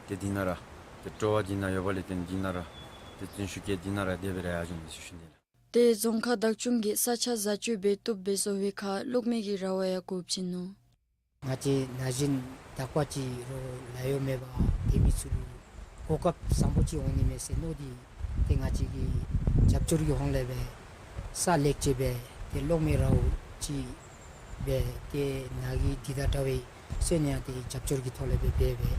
ཏེ་འདི་ནང་ར་ཏེ་སྤྲོ་བ་འདི་ནཱ་ཡོད་པ་ལས་ཏེ་འདི་ནང་ར་ཏེ་བརྩོན་ཤུགས་བསྐྱེད་འདི་ནང་ར་དེ་སྦེ་ར་ཡར་འགྱོ་ནི་ཟེར་ཞུ་ནི་ལགས། ཏེ་རྫོང་ཁག་བདག་སྐྱོང་གིས་ས་ཆ་བཟའ་སྤྱོད་འབད་བཏུབ་སྦེ་བཟོ་བའི་ཁར་གློག་མེ་གི་ར་བ་ཡང་དགོཔ་བྱིན་ནུག། ང་བཅས་ན་གཞོན་དག་པ་ཅིག་རོགས་ལཱ་གཡོག་མེད་པར་སྡོད་མི་ཚུ་ལུ་གོ་སྐབས་བཟང་པོ་ཅིག་འོང་ནི་མས་ཟེར་མནོ་སྟེ་ཏེ་ང་བཅས་ཀྱིས་རྒྱབ་སྐྱོར་གྱི་ཧོང་ལས་སྦེ་ས་ལེགས་ཅིག་སྦེ་ཏེ་གློག་མེ་ར་བ་ཅིག་སྦེ་ཏེ་ནཱ་གི་འདི་དང་འདྲ་བའི་སོ་ནམ་ཡང་ཏེ་རྒྱབ་སྐྱོར་གྱི་ཐོག་ལས་སྦེ་འབད་སྦེ་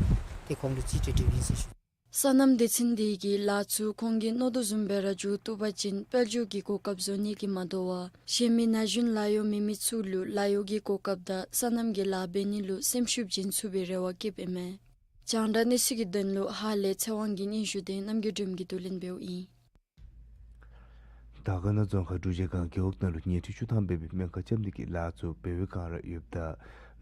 ཏེ་ཁོང་ལུ་རྩིས་སྤྲོད་སྤྲོདཔ་ཨིན་ཟེར་ཞུ། སོ་ནམ་སྡེ་ཚན་དེ་གིས་ལཱ་ཚུ་ཁོང་གིས་མནོ་དོ་བཟུམ་སྦེ་ར་མཇུག་བསྡུ་བ་ཅིན་དཔལ་འབྱོར་གྱི་གོ་སྐབས་བཟོ་ནི་གིས་མ་དོ་བར་གཞན་མི་ན་གཞོན་ལཱ་གཡོག་མེད་མི་ཚུ་ལུ་ལཱ་གཡོག་གི་གོ་སྐབས་དང་སོ་ནམ་གྱི་ལཱ་འབད་ནི་ལུ་སེམས་ཤུགས་བྱིན་ཚུགས་པའི་རེ་བ་བསྐྱེདཔ་ཨིན་མས། རྒྱང་བསྒྲགས་གནས་ཚུལ་གྱི་དོན་ལུ་ཧ་ལས་ཚེ་དབང་གི་སྙན་ཞུ་དེ་རྣམ་རྒྱལ་སྒྲོལ་མ་གིས་བསྡུ་ལེན་འབདཝ་ཨིན། དར་དཀར་ན་རྫོང་ཁག་འབྲུག་རྒྱལ་སྒང་རྒེད་འོག་ནང་ལུ་ཉལ་ཁྲི་བཅུ་ཐམ་འབད་བའི་སྨན་ཁང་རྐྱབ་ནི་གི་ལཱ་ཚུ་འབད་བའི་བསྒང་ར་ཡོདཔ་ད་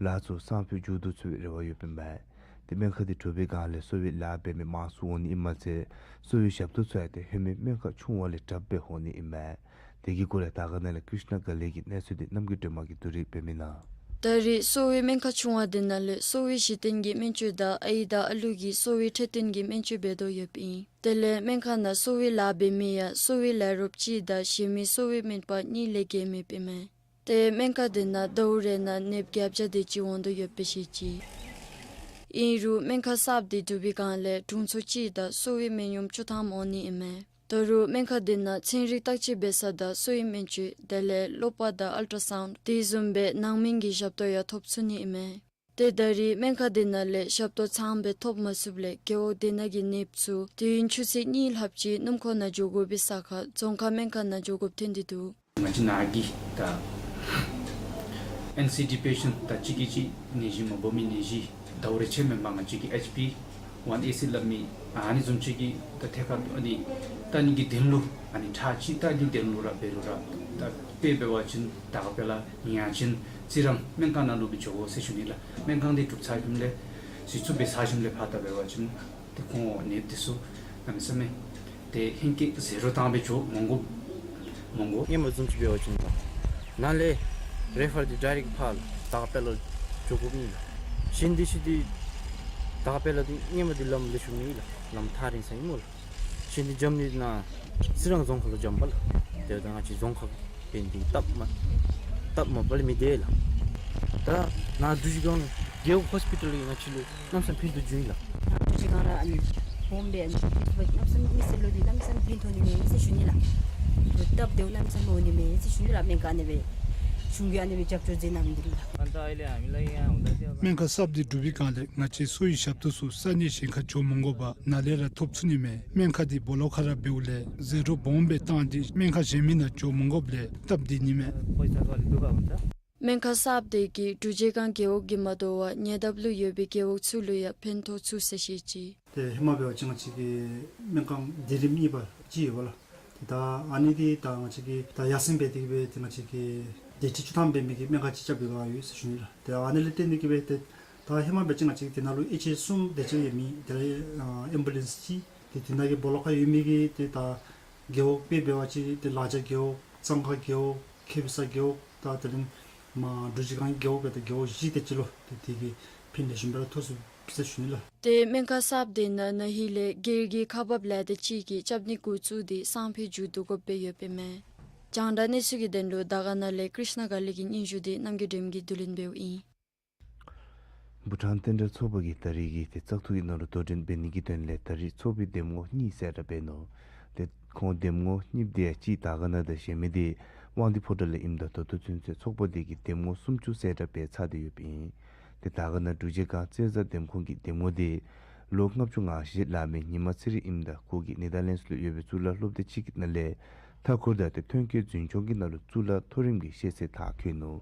ལཱ་ཚུ་སང་ཕོད་མཇུག་བསྡུ་ཚུགས་པའི་རེ་བ་ཡོདཔ་ཨིན་མས། ཏེ་སྨན་ཁང་དེ་གྲུབ་པའི་བསྒང་ལས་གསོ་བའི་ལཱ་འབད་མི་མང་སུ་འོང་ནི་ཨིནམ་མ་ཚད་གསོ་བའི་ཞབས་ཏོག་ཚུ་ཡང་ཏེ་ཧེ་མའི་སྨན་ཁང་ཆུང་བ་ལས་དྲགཔ་སྦེ་འོང་ནི་ཨིན་མས། དེ་གི་སྐོར་ལས་དར་དཀར་ན་ལས་ཀྲིཤ་ན་དགའ་ལེགས་ཀྱི་གནས་ཚུལ་དེ་རྣམ་རྒྱལ་སྒྲོལ་མ་གིས་བསྡུ་སྒྲིག་འབད་མི་ནང་། ད་རེས་གསོ་བའི་སྨན་ཁང་ཆུང་བ་དེ་ནང་ལས་གསོ་བའི་གཞི་རྟེན་གྱི་སྨན་བཅོས་དང་ཨའི་དང་ཨ་ལུ་གི་གསོ་བའི་འཕྲོད་བསྟེན་གྱི་སྨན་བཅོས་འབད་དོ་ཡོདཔ་ཨིན། དེ་ལས་སྨན་ཁང་ནང་གསོ་བའི་ལཱ་འབད་མི་ཡང་གསོ་བའི་ལས་རོགསཔ་གཅིག་དང་གཞན་མི་གསོ་བའི་སྨན་པ་གཉིས་ལས་བརྒལ་མེདཔ་ཨིན་མས། ཏེ་སྨན་ཁང་དེ་ནང་ཟླཝ་རེ་ནང་ནདཔ་བརྒྱད་བརྒྱ་དེ་ཅིག་འོང་དོ་ཡོདཔ་སྦེ་བཤད་ཅི། ཨིན་རུང་སྨན་ཁང་གསརཔ་དེ་གྲུབ་པའི་བསྒང་ལས་དྲུང་འཚོ་གཅིག་དང་གསོ་བའི་སྨན་གཡོགམོ་བཅུ་ཐམ་འོང་ནི་ཨིན་མས། ད་རུང་སྨན་ཁང་དེ་ནང་ཚན་རིག་བརྟག་དཔྱད་འབད་ས་དང་གསོ་བའི་སྨན་བཅོས་དེ་ལས་གློག་པ་དང་ཨལ་ཊ་སའུནཌ་དེ་བཟུམ་སྦེ་ནང་སྨན་གྱི་ཞབས་ཏོག་ཡང་ཐོབ་ཚུགས་ནི་ཨིན་མས། ཏེ་ད་རེས་སྨན་ཁང་དེ་ནང་ལས་ཞབས་ཏོག་ཚངམ་སྦེ་ཐོབ་མ་ཚུགསཔ་ལས་རྒེད་འོག་དེ་ནང་གི་ནདཔ་ཚུ་དུས་ཡུན་ཆུ་ཚོད་གཉིས་ལྷགཔ་ཅིག་སྣུམ་འཁོར་ནང་འགྱོ་དགོ་པའི་ས་ཁར་རྫོང་ཁག་སྨན་ཁང་ནང་འགྱོ་དགོཔ་ཐོན་ཏེ་འདུག། ང་བཅས་ནཱ་གི་ད་ཨེན་སི་ཌི་པེ་ཤེནཊ་དང་གཅིག་གིས་གཅིག་ནད་གཞི་མ་སྦོམ་མི་ནད་གཞི་ ཟླཝ་རེ་ཆད་མེད་པར་ང་བཅས་ཀྱི་ཨེཆ་པི་ཝན་ཨེ་སི་སླབ་མི་ཨ་ནི་བཟུམ་ཅིག་གི་ད་ཐད་ཀར་ཨ་ནི་ལྟ་ནི་གི་དོན་ལུ་ཨ་ནི་ཁྲག་ཅིག་ལྟ་ནི་དོན་ལུ་ར་འབད་རུང་ར་ད་དཔེ་འབད་བ་ཅིན་ད་ག་དཔེ་ལ་ཡང་ཅིན་རྩི་རང་སྨན་ཁང་ནང་ལུ་སྦེ་འགྱོ་དགོ་ཟེར་ཞུ་ནི་ལགས། སྨན་ཁང་འདི་གྲུབ་ཚར་ཞིནམ་ལས་གཞི་བཙུགས་འབད་ཚར་ཞིནམ་ལས་ཕར་ད་འབད་བ་ཅིན་ཏེ་ཁོང་ནདཔ་འདི་ཚུ་གནམ་མེད་ས་མེད་ཏེ་ཧེང་སྐལ་ཟད་འགྲོ་བཏང་སྦེ་འགྱོ་མི་དགོ་མི་དགོ། སྔོན་མ་བཟུམ་ཅིག་འབད་བ་ཅིན་ལགས་ནཱ་ལས་རེ་ཕར་འདི་ཌའི་རེཀཊ་ཕར་ལུ་ད་ག་དཔེ་ལུ་འགྱོ་དགོཔ་ཨིན་ལགས། གཞན་འདི་ཅིག་འདི་ད་ག་དཔེ་ལུ་འདི་སྔོན་མ་འདི་ལམ་ལེགས་ཤོམ་མེད་ལགས། ལམ་ཐག་རིང་ས་ཨིན་སྨོ་ལགས། གཞན་འདི་འཛོམས་ནི་ནཱ་རྩི་རང་རྫོང་ཁག་ལུ་འཛོམས་པས་ལགས། དེ་ད་ང་བཅས་རྫོང་ཁག་འབད་ནི་འདི་སྟབས་མ་སྟབས་མ་བདེ་ལགས། ད་ནཱ་འབྲུག་རྗེས་སྒང་རྒེད་འོག་ཧོས་པི་ཊལ་གྱིས་ང་བཅས་ལུ་གནམ་མེད་ས་མེད་ཕན་ཐོགས་བྱུང་ཡི་ལགས། འབྲུག་རྗེས་སྒང་ར་ཨ་ནི་སྦོམ་སྦེ་ཨ་ནི་གནམ་མེད་ས་མེད་མི་སེར་ལུ་འདི་གནམ་མེད་ས་མེད་ཕན་ཐོགས་ནི་མས་ཟེར་ཞུ་ནི་ལགས། སྟབས་བདེཝ་གནམ་མེད་ས་མེད་འོང་ནི་མས་ཟེར་ཞུ་ནི་ལགས། སྨན་ཁང་ཨ་ནི་སྦེ་གཞུང་གིས་ཨ་ནི་སྦེ་རྒྱབ་སྐྱོར་མཛད་གནང་མི་འདི་ལགས། སྨན་ཁང་གསརཔ་འདི་གྲུབ་པའི་སྒང་ལས་ང་བཅས་གསོ་བའི་ཞབས་ཏོག་ཚུ་ས་གནས་གཞན་ཁར་འགྱོ་མི་དགོ་པར་ནཱ་ལས་ར་ཐོབ་ཚུགས་ནི་མས། སྨན་ཁང་འདི་སྦོ་ལོགས་ཁར་ར་འབདཝ་ལས་ཟད་འགྲོ་སྦོམ་སྦེ་བཏང་སྟེ་སྨན་ཁང་གཞན་མི་ནང་འགྱོ་མི་དགོཔ་ལས་སྟབས་བདེ་ནི་མས། སྨན་ཁང་གསརཔ་འདི་གིས་འབྲུག་རྗེས་སྒང་རྒེད་འོག་གིས་མ་དོ་བར་ཉེ་འདབས་ལུ་ཡོད་པའི་རྒེད་འོག་ཚུ་ལུ་ཡང་ཕན་ཐོགས་ཚུགས་ཟེར་བཤད་ཅི། ཏེ་ཧེ་མ་འབད་བ་ཅིན་ང་བཅས་ཀྱི་སྨན་ཁང་སྡེ་རིམ་གཉིས་པ་ཅིག་ཡོད་པ་ལགས། ཏེ་ད་ཨ་ནི་འདི་ད་ང་བཅས་ཀྱིས་ད་ཡར་སེང་འབད་དེ་གིས་སྦེ་ཏེ་ང་བཅས་ཀྱིས་སྡེ་ཁྲི་བཅུ་ཐམ་འབད་མི་གི་སྨན་ཁང་ཅིག་རྐྱབ་པའི་བསྒང་ཡོད་ཟེར་ཞུ་ནི་ལགས། ཏེ་ཨ་ནི་ལས་བརྟེན་ཏེ་གིས་སྦེ་ཏེ་ད་ཧེ་མ་འབད་བ་ཅིན་ང་བཅས་ཀྱི་དེ་ནང་ལུ་ཨེཆ་ཨེ་གསུམ་དེ་ཅིག་ཡོད་མི་དེ་ལས་ཨ་ཨེམ་བུ་ལེནསི་ཅིག་ཏེ་དེ་ནང་གི་སྦོ་ལོགས་ཁར་ཡོད་མི་གི་ཏེ་ད་རྒེད་འོག་དཔེ་འབད་བ་ཅིན་ཏེ་ལ་རྒྱ་རྒེད་འོག་གཙང་ཁ་རྒེད་འོག་ཁེ་བི་ས་རྒེད་འོག་ད་དེ་ལས་མར་འབྲུག་རྗེས་སྒང་རྒེད་འོག་སྦེ་ད་རྒེད་འོག་བཞི་དེ་ཅིག་ལུ་ཏེ་དེ་གིས་ཕན་ལེགས་ཤོམ་སྦེ་ར་ཐོགས་ཚུགས་ཟེར་ཞུ་ནི་ལགས། ཏེ་སྨན་ཁང་གསརཔ་འདི་ནང་ན་ཧིང་ལས་སྒེར་གྱི་ཁག་འབགཔ་ལས་དེ་ཅིག་གིས་རྐྱབ་ནི་འགོ་བཙུགས་ཏེ་སང་ཕོད་མཇུག་བསྡུ་དགོཔ་སྦེ་ཡོདཔ་ཨིན་མས། རྒྱང་བསྒྲགས་གནས་ཚུལ་གྱི་དོན་ལུ་དར་དཀར་ན་ལས་ཀྲིཤ་ན་དགའ་ལེགས་ཀྱི་སྙན་ཞུ་འདི་རྣམ་རྒྱལ་སྒྲོལམ་གྱིས་བསྡུ་ལེན་འབདཝ་ཨིན། བྷུ་ཊཱན་རྟེན་འབྲེལ་ཚོགས་པ་གིས་ད་རིས་ཀྱི་ཏེ་བཙག་འཐུ་གི་ནང་ལུ་དོ་འགྲན་འབད་ནི་གི་དོན་ལས་ད་རིས་ཚོགས་པའི་འདེམས་ངོ་གཉིས་གསལ་བསྒྲགས་འབད་ནུག། ཏེ་ཁོང་འདེམས་ངོ་གཉིས་དེ་ཡང་གཅིག་དར་དཀར་ན་དང་གཞན་མི་དེ་དབང་འདུས་ཕོ་བྲང་ལས་ཨིནམ་ད་ད་ལྟོ་ཚུན་ཚོད་ཚོགས་པ་དེ་གིས་འདེམས་ངོ་སུམ་ཅུ་གསལ་བསྒྲགས་འབད་ཚར་ཏེ་ཡོདཔ་ཨིན། ཏེ་དར་དཀར་ན་འབྲུག་རྗེས་སྒང་རྩེ་བཟའ་འདེམས་ཁོངས་ཀྱི་འདེམས་ངོ་དེ་ལོ་ལྔ་བཅུ་ང་བཞི་ལང་མི་ཉི་མ་ཚེ་རིང་ཨིནམ་ད་ཁོ་གིས་ནེ་དར་ལེནཌསི་ལུ་ཡོད་པའི་གཙུག་ལག་སློབ་སྡེ་ཅིག་གི་ནང་ལས་མཐའ་འཁོར་དང་ཏེ་ཐོན་སྐྱེད་འཛིན་སྐྱོང་གི་ནང་ལུ་གཙུག་ལག་མཐོ་རིམ་གྱི་ཤེས་ཚད་མཐར་འཁྱོལ་ནུག།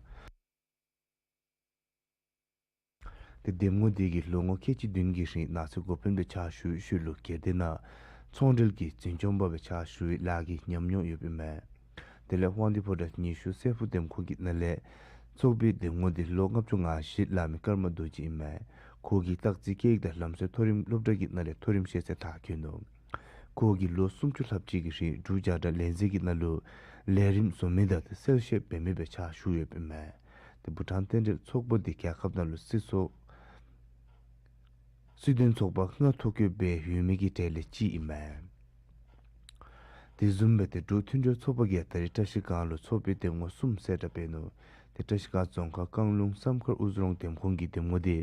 ཏེ་འདེམས་ངོ་དེ་གིས་ལོ་ངོ་ཁལ་གཅིག་བདུན་གྱི་རིང་ནགས་ཚལ་འགོ་དཔོན་སྦེ་ཕྱག་ཞུ་བའི་ཤུལ་ལུ་སྒེར་སྡེ་ནང་ཚོང་འབྲེལ་གྱི་འཛིན་སྐྱོང་པ་སྦེ་ཕྱག་ཞུ་བའི་ལཱ་གི་ཉམས་མྱོང་ཡོདཔ་ཨིན་མས། དེ་ལས་དབང་འདུས་ཕོ་བྲང་ཉི་ཤུ་སྲས་ཕུག་འདེམས་ཁོངས་ཀྱི་ནང་ལས་ཚོགས་པའི་འདེམས་ངོ་དེ་ལོ་ལྔ་བཅུ་ང་བཞི་ལང་མི་ཀརྨ་རྡོ་རྗེ་ཨིན་མས། ཁོ་གིས་སྟག་རྩེ་སྐད་ཡིག་དང་ལམ་སྲོལ་མཐོ་རིམ་སློབ་གྲྭ་གི་ནང་ལས་མཐོ་རིམ་ཤེས་ཚད་མཐར་འཁྱོལ་ནུག། ཁོ་གིས་ལོ་སུམ་ཅུ་ལྷགཔ་ཅིག་གི་རིང་འབྲུག་རྒྱང་བསྒྲགས་ལས་འཛིན་གྱི་ནང་ལུ་ལས་རིམ་བཟོ་མི་དང་ཏེ་གསལ་བཤད་འབད་མི་སྦེ་ཕྱག་ཞུ་ཡོདཔ་ཨིན་མས། ཏེ་བྷུ་ཊཱན་རྟེན་འབྲེལ་ཚོགས་པ་འདི་རྒྱལ་ཁབ་ནང་ལུ་སྲིད་ཚོགས་སྲིད་དོན་ཚོགས་པ་ལྔ་ཐོ་བཀོད་འབད་ཡོད་མི་གི་གྲས་ལས་གཅིག་ཨིན་མས། དེ་བཟུམ་སྦེ་ཏེ་འབྲུག་མཐུན་སྒྲིལ་ཚོགས་པ་གིས་ད་རིས་བཀྲ་ཤིས་སྒང་ལུ་ཚོགས་པའི་འདེམས་ངོ་གསུམ་གསལ་བསྒྲགས་འབད་ནུག། ཏེ་བཀྲ་ཤིས་སྒང་རྫོང་ཁག་རྐང་ལུང་བསམ་མཁར་དབུ་རྫོང་འདེམས་ཁོངས་ཀྱི་འདེམས་ངོ་དེ་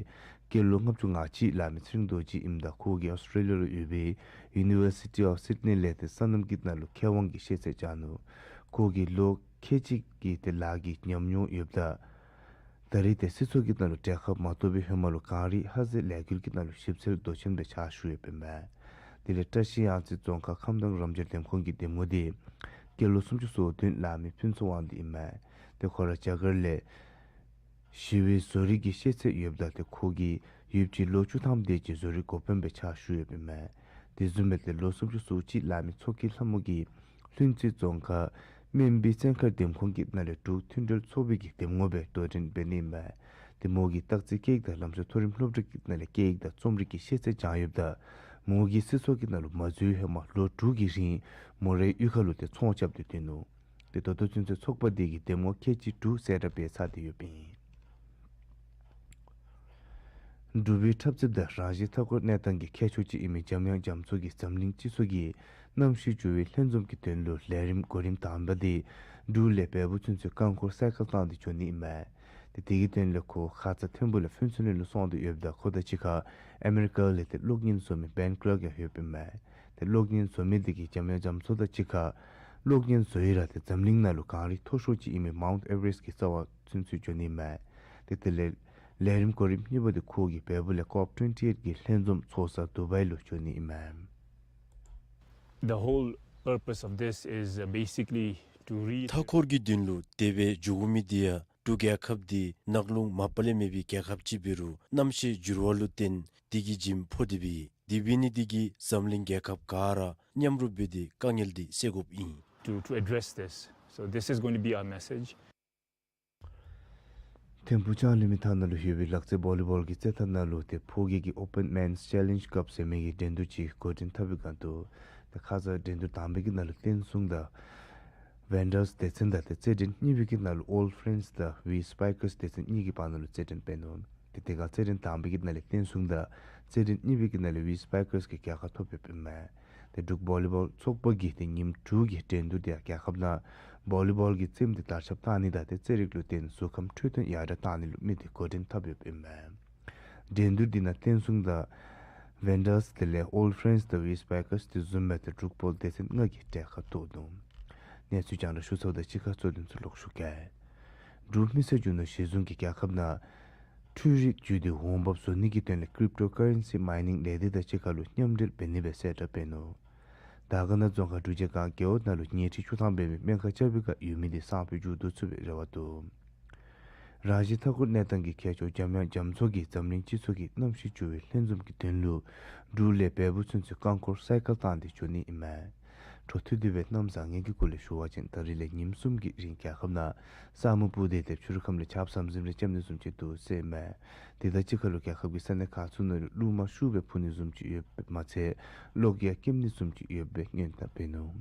སྐྱེས་ལོ་ལྔ་བཅུ་ང་གཅིག་ལང་མི་ཚེ་རིང་རྡོ་རྗེ་ཨིནམ་ད་ཁོ་གིས་ཨོསི་ཊྲེ་ལི་ཡ་ལུ་ཡོད་པའི་ཡུ་ནི་ཝར་སི་ཊི་ཨོཕ་སིཌ་ནི་ལས་ཏེ་སོ་ནམ་གྱི་ནང་ལུ་མཁས་དབང་གི་ཤེས་ཚད་སྦྱངས་ནུག། ཁོ་གིས་ལོ་ཁལ་གཅིག་གི་ཏེ་ལཱ་གི་ཉམས་མྱོང་ཡོདཔ་ད་ད་རིས་ཏེ་སྲིད་ཚོགས་ཀྱི་ནང་ལུ་གྲལ་ཁར་མ་གཏོགས་པའི་ཧེ་མ་ལུ་གངས་རི་ཧ་ཟེ་ལས་འགུལ་གྱི་ནང་ལུ་ཞིབ་འཚོལ་མདོ་ཆེན་སྦེ་ཕྱག་ཞུ་ཡོདཔ་ཨིན་མས། དེ་ལས་བཀྲ་ཤིས་གཡང་རྩེ་རྫོང་ཁག་ཁམས་དྭངས་རམ་འབྱོར་འདེམས་ཁོངས་ཀྱི་འདེམས་ངོ་དེ་སྐྱེས་ལོ་སུམ་ཅུ་སོ་བདུན་ལང་མི་ཕུན་ཚོགས་དབང་འདུས་ཨིན་མས། ཏེ་ཁོ་ར་རྒྱ་གར་ལས་ཞི་བའི་བཟོ་རིག་གི་ཤེས་ཚད་ཡོདཔ་ད་ཏེ་ཁོ་གིས་ཡུདཔ་ཅིག་ལོ་བཅུ་ཐམ་དེ་ཅིག་བཟོ་རིག་འགོ་དཔོན་སྦེ་ཕྱག་ཞུ་ཡོདཔ་ཨིན་མས། དེ་བཟུམ་སྦེ་ཏེ་ལོ་སུམ་ཅུ་སོ་གཅིག་ལང་མི་མཚོ་སྐྱིད་ལྷ་མོ་གིས་ལྷུན་རྩེ་རྫོང་ཁག་སྨན་སྦིས་བཙན་མཁར་འདེམས་ཁོངས་ཀྱི་ནང་ལས་འབྲུག་མཐུན་སྒྲིལ་ཚོགས་པའི་གི་འདེམས་ངོ་སྦེ་དོ་འགྲན་འབད་ནི་ཨིན་མས། ཏེ་མོ་གིས་སྟག་རྩེ་སྐད་ཡིག་དང་ལམ་སྲོལ་མཐོ་རིམ་སློབ་གྲྭ་གི་ནང་ལས་སྐད་ཡིག་དང་རྩོམ་རིག་གི་ཤེས་ཚད་སྦྱངས་ཡོདཔ་ད་མོ་གིས་སྲིད་ཚོགས་ཀྱི་ནང་ལུ་མ་འཛུལ་བའི་ཧེ་མ་ལོ་དྲུག་གི་རིང་མོ་རའི་གཡུས་ཁ་ལུ་ཏེ་ཚོང་རྐྱབ་སྟེ་སྡོད་ནུག། ཏེ་ད་ལྟོ་ཚུན་ཚོད་ཚོགས་པ་དེ་གིས་འདེམས་ངོ་ཁལ་གཅིག་དྲུག་གསལ་བསྒྲགས་འབད་ཚར་ཏེ་ཡོདཔ་ཨིན། འབྲུག་པའི་འཁྲབ་རྩེདཔ་དང་རང་བཞིན་མཐའ་འཁོར་གནས་སྟངས་ཀྱི་ཁྱད་ཆོས་ཅིག་ཨིན་མི་འཇམ་དབྱངས་རྒྱ་མཚོ་གིས་འཛམ་གླིང་སྤྱི་ཚོགས་ཀྱི་གནམ་གཤིས་འགྱུར་བའི་ལྷན་འཛོམས་ཀྱི་དོན་ལུ་ལས་རིམ་གོ་རིམ་དང་པ་དེ་འབྲུག་ལས་བལ་པོ་ཚུན་ཚོད་རྐང་འཁོར་སའི་ཀལ་བཏང་སྟེ་འགྱོ་ནི་ཨིན་མས། ཏེ་དེ་གི་དོན་ལས་ཁོ་ཁ་ཙ་ཐིམ་ཕུག་ལས་ཕུན་ཚོགས་གླིང་ལུ་སོང་སྟེ་ཡོདཔ་ད་ཁོ་དང་གཅིག་ཁར་ཨ་མི་རི་ཀ་ལས་ཏེ་གློག་བརྙན་བཟོ་མི་བེན་ཀརཀ་ཡང་ཡོདཔ་ཨིན་མས། ཏེ་གློག་བརྙན་བཟོ་མི་དེ་གིས་འཇམ་དབྱངས་རྒྱ་མཚོ་དང་གཅིག་ཁར་གློག་བརྙན་བཟོ་ཡི་ར་ཏེ་འཛམ་གླིང་ནང་ལུ་གངས་རི་མཐོ་ཤོས་ཅིག་ཨིན་མི་མའུནཊ་ཨེ་ཝ་རེསཊ་གི་རྩ་བར་ཚུན་ཚོད་འགྱོ་ནི་ཨིན་མས། ཏེ་དེ་ལས་ལས་རིམ་གོ་རིམ་གཉིས་པ་དེ་ཁོ་གིས་བལ་པོ་ལས་ཀོབ་ཊུ་ཝེན་ཊི་ཨེཊ་གི་ལྷན་འཛོམས་ཚོགས་ས་དུ་བའི་ལུ་འགྱོ་ནི་ཨིན་མས། The whole purpose of this is, uh, basically to re- མཐའ་འཁོར་གྱི་དོན་ལུ་དེ་སྦེ་འགྱོ་དགོ་མི་དེ་ཡང་ འབྲུག་རྒྱལ་ཁབ་འདི་ནག་རླུང་མ་པ་ལས་མེད་པའི་རྒྱལ་ཁབ་ཅིག་འབད་རུང་གནམ་གཤིས་འགྱུར་བ་ལུ་བརྟེན་དེ་གིས་འཇིམ་ཕོག་སྟེ་སྦེ་དེ་འབད་ནི་དེ་གིས་འཛམ་གླིང་རྒྱལ་ཁབ་ག་ར་མཉམ་རུབ་འབད་དེ་དཀའ་ངལ་འདི་སེལ་དགོཔ་ཨིན། To, to address this. So this is going to be our message. ཐིམ་ཕུག་ལྕང་གླིང་མི་ཐང་ནང་ལུ་ཡོད་པའི་ལག་རྩེད་བོ་ལི་བོལ་གྱི་རྩེད་ཐང་ནང་ལུ་ཏེ་ཕོ་སྐྱེས་ཀྱི་ཨོ་པཱན་མེནསི་ཅེ་ལེནཇི་ཀབ་ཟེར་མི་གི་འགྲན་བསྡུར་ཅིག་འགོ་འདྲེན་འཐབ་པའི་སྒང་དུ་ཏེ་ཁ་ཙ་འགྲན་བསྡུར་དང་པའི་གི་ནང་ལུ་བསྟན་སྲུང་དང་ཝན་ཌལསི་སྡེ་ཚན་དང་ཏེ་རྩེད་འགྲན་གཉིས་པའི་གི་ནང་ལུ་ཨོལཌ་ཕེརེནཌསི་དང་ཝི་སི་པའི་ཀརསི་སྡེ་ཚན་གཉིས་ཀྱི་བར་ན་ལུ་རྩེད་འགྲན་འབད་ནུག། ཏེ་དེ་སྒང་རྩེད་འགྲན་དང་པའི་གི་ནང་ལས་བསྟན་སྲུང་དང་རྩེད་འགྲན་གཉིས་པའི་གི་ནང་ལས་ཝི་སི་པའི་ཀརསི་གིས་རྒྱལ་ཁ་ཐོབ་ཡོདཔ་ཨིན་མས། ཏེ་འབྲུག་བོ་ལི་བོལ་ཚོགས་པ་གིས་ཏེ་ཉིནམ་དྲུག་གི་འགྲན་བསྡུར་འདི་ཡང་རྒྱལ་ཁབ་ནང་བོ་ལི་བོལ་གྱི་རྩེདམོ་འདི་དར་ཁྱབ་བཏང་ནི་དང་ཏེ་རྩེད་རིགས་ལུ་བརྟེན་གཟུགས་ཁམས་འཕྲོད་བསྟེན་ཡར་དྲག་བཏང་ནི་ལུ་དམིགས་ཏེ་འགོ་འདྲེན་འཐབ་ཡོདཔ་ཨིན་མས། འགྲན་བསྡུར་འདི་ནང་བསྟན་སྲུང་དང་ཝན་ཌལསི་དེ་ལས་ཨོལཌ་ཕེརེནཌསི་དང་ཝི་སི་པའི་ཀརསི་དེ་བཟུམ་སྦེ་ཏེ་འབྲུག་བོ་ལི་སྡེ་ཚན་ལྔ་གིས་གྲལ་ཁར་གཏོགས་ནུག། གནས་ཚུལ་རྒྱང་བསྒྲགས་ཞུ་ཚརཝ་དང་གཅིག་ཁར་གཙོ་དོན་ཚུ་ལོག་ཞུ་གེ། འབྲུག་མི་སེར་རྒྱུ་ནོར་གཞི་བཟུང་གི་རྒྱལ་ཁབ་ནང་འཕྲུལ་རིག་བརྒྱུད་དེ་འོང་འབབ་བཟོ་ནི་གི་དོན་ལས་ཀྲིབ་ཊོ་ཀ་རེན་སི་མའི་ནིང་ལས་སྡེ་དང་གཅིག་ཁར་ལུ་མཉམ་འབྲེལ་འབད་ནི་སྦེ་གསལ་བསྒྲགས་འབད་ནུག། དར་དཀར་ན་རྫོང་ཁག་འབྲུག་རྗེས་སྒང་རྒེད་འོག་ནང་ལུ་ཉལ་ཁྲི་བཅུ་ཐམ་འབད་མི་སྨན་ཁང་ཅ་པི་ཁར་ཡོད་མི་འདི་སང་ཕོད་མཇུག་བསྡུ་ཚུགས་པའི་རེ་བ་འདུག། རང་བཞིན་མཐའ་འཁོར་གནས་སྟངས་ཀྱི་ཁྱད་ཆོས་འཇམ་དབྱངས་རྒྱ་མཚོ་གིས་འཛམ་གླིང་སྤྱི་ཚོགས་ཀྱི་གནམ་གཤིས་འགྱུར་བའི་ལྷན་འཛོམས་ཀྱི་དོན་ལུ་འབྲུག་ལས་བལ་པོ་ཚུན་ཚོད་རྐང་འཁོར་སའི་ཀལ་བཏང་སྟེ་འགྱོ་ནི་ཨིན་མས། འཕྲོ་མཐུད་དེ་སྦེ་གནམ་བཟང་ངན་གྱི་སྐོར་ལས་ཞུ་བ་ཅིན་ད་རིས་ལས་ཉིནམ་གསུམ་གྱི་རིང་རྒྱལ་ཁབ་ནང་ས་སྨུག་སྤུབས་ཏེ་ཏེ་ཕྱི་རུ་ཁམས་ལས་ཆརཔ་ཟམ་ཟིམ་རེ་རྐྱབ་ནི་བཟུམ་ཅིག་འདུག་ཟེར་མས། དེ་དང་གཅིག་ཁར་ལུ་རྒྱལ་ཁབ་ཀྱི་ས་གནས་ཁག་ཚུ་ནང་ལུ་རླུང་མ་ཤུགས་སྦེ་འཕུ་ནི་བཟུམ་ཅིག་ཡོདཔ་མ་ཚད་གློག་ཡང་སྐྱེམ་ནི་བཟུམ་ཅིག་ཡོདཔ་སྦེ་སྔོན་བརྡ་འབད་ནུག།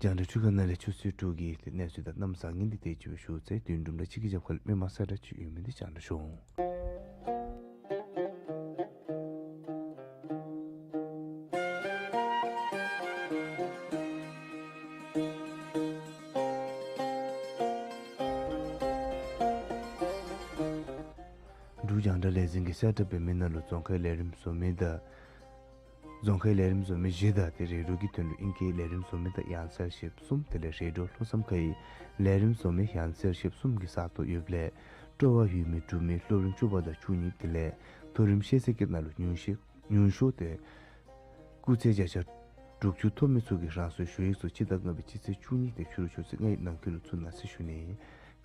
རྒྱང་བསྒྲགས་འཕྲུལ་ཁང་ནང་ལས་ཆུ་ཚོད་དྲུག་གི་ཏེ་གནས་ཚུལ་དང་གནམ་བཟང་ངན་འདི་དེ་ཅིག་སྦེ་ཞུ་ཚར། དོན་གྲུབ་ལ་ཅིག་གི་རྒྱབ་ཁ་ལས་མི་མང་གསལ་བསྒྲགས་ཅིག་ཡོད་མི་འདི་རྒྱང་བསྒྲགས་ཞུ་འོང་། འབྲུག་རྒྱང་བསྒྲགས་ལས་འཛིན་གྱིས་གསལ་བསྒྲགས་འབད་མི་ནང་ལུ་རྫོང་ཁའི་ལས་རིམ་བཟོ་མི་དང་རྫོང་ཁའི་ལས་རིམ་བཟོ་མི་བཞི་དང་ཏེ་རེ་ཌིའོ་གི་དོན་ལུ་ཨིང་སྐད་ལས་རིམ་བཟོ་མི་དང་ཡང་རྩལ་ཞིབ་གསུམ་དེ་ལས་རེ་ཌིའོ་ལྷོ་མཚམས་ཁའི་ལས་རིམ་བཟོ་མི་ཡང་རྩལ་ཞིབ་གསུམ་གྱི་ས་སྟོང་ཡོདཔ་ལས་སྤྲོ་བ་ཡོད་མི་འབྲུག་མི་སློབ་རིམ་བཅུ་པ་དང་བཅུ་གཉིས་དེ་ལས་མཐོ་རིམ་ཤེས་ཚད་ཀྱི་ནང་ལུ་ཉུང་ཤོས་ཉུང་ཤོས་ཏེ་སྐུགས་ཚད་བརྒྱ་ཆ་དྲུག་ཅུ་ཐོབ་མི་ཚུ་གིས་རང་སོའི་ཞུ་ཡིག་ཚུ་སྤྱི་ཟླ་ལྔ་པའི་སྤྱི་ཚེས་བཅུ་གཉིས་ཏེ་ཕྱི་རུ་ཆུ་ཚོད་ལྔའི་ནང་འཁོད་ལུ་བཙུགས་གནང་ཟེར་ཞུ་ནི།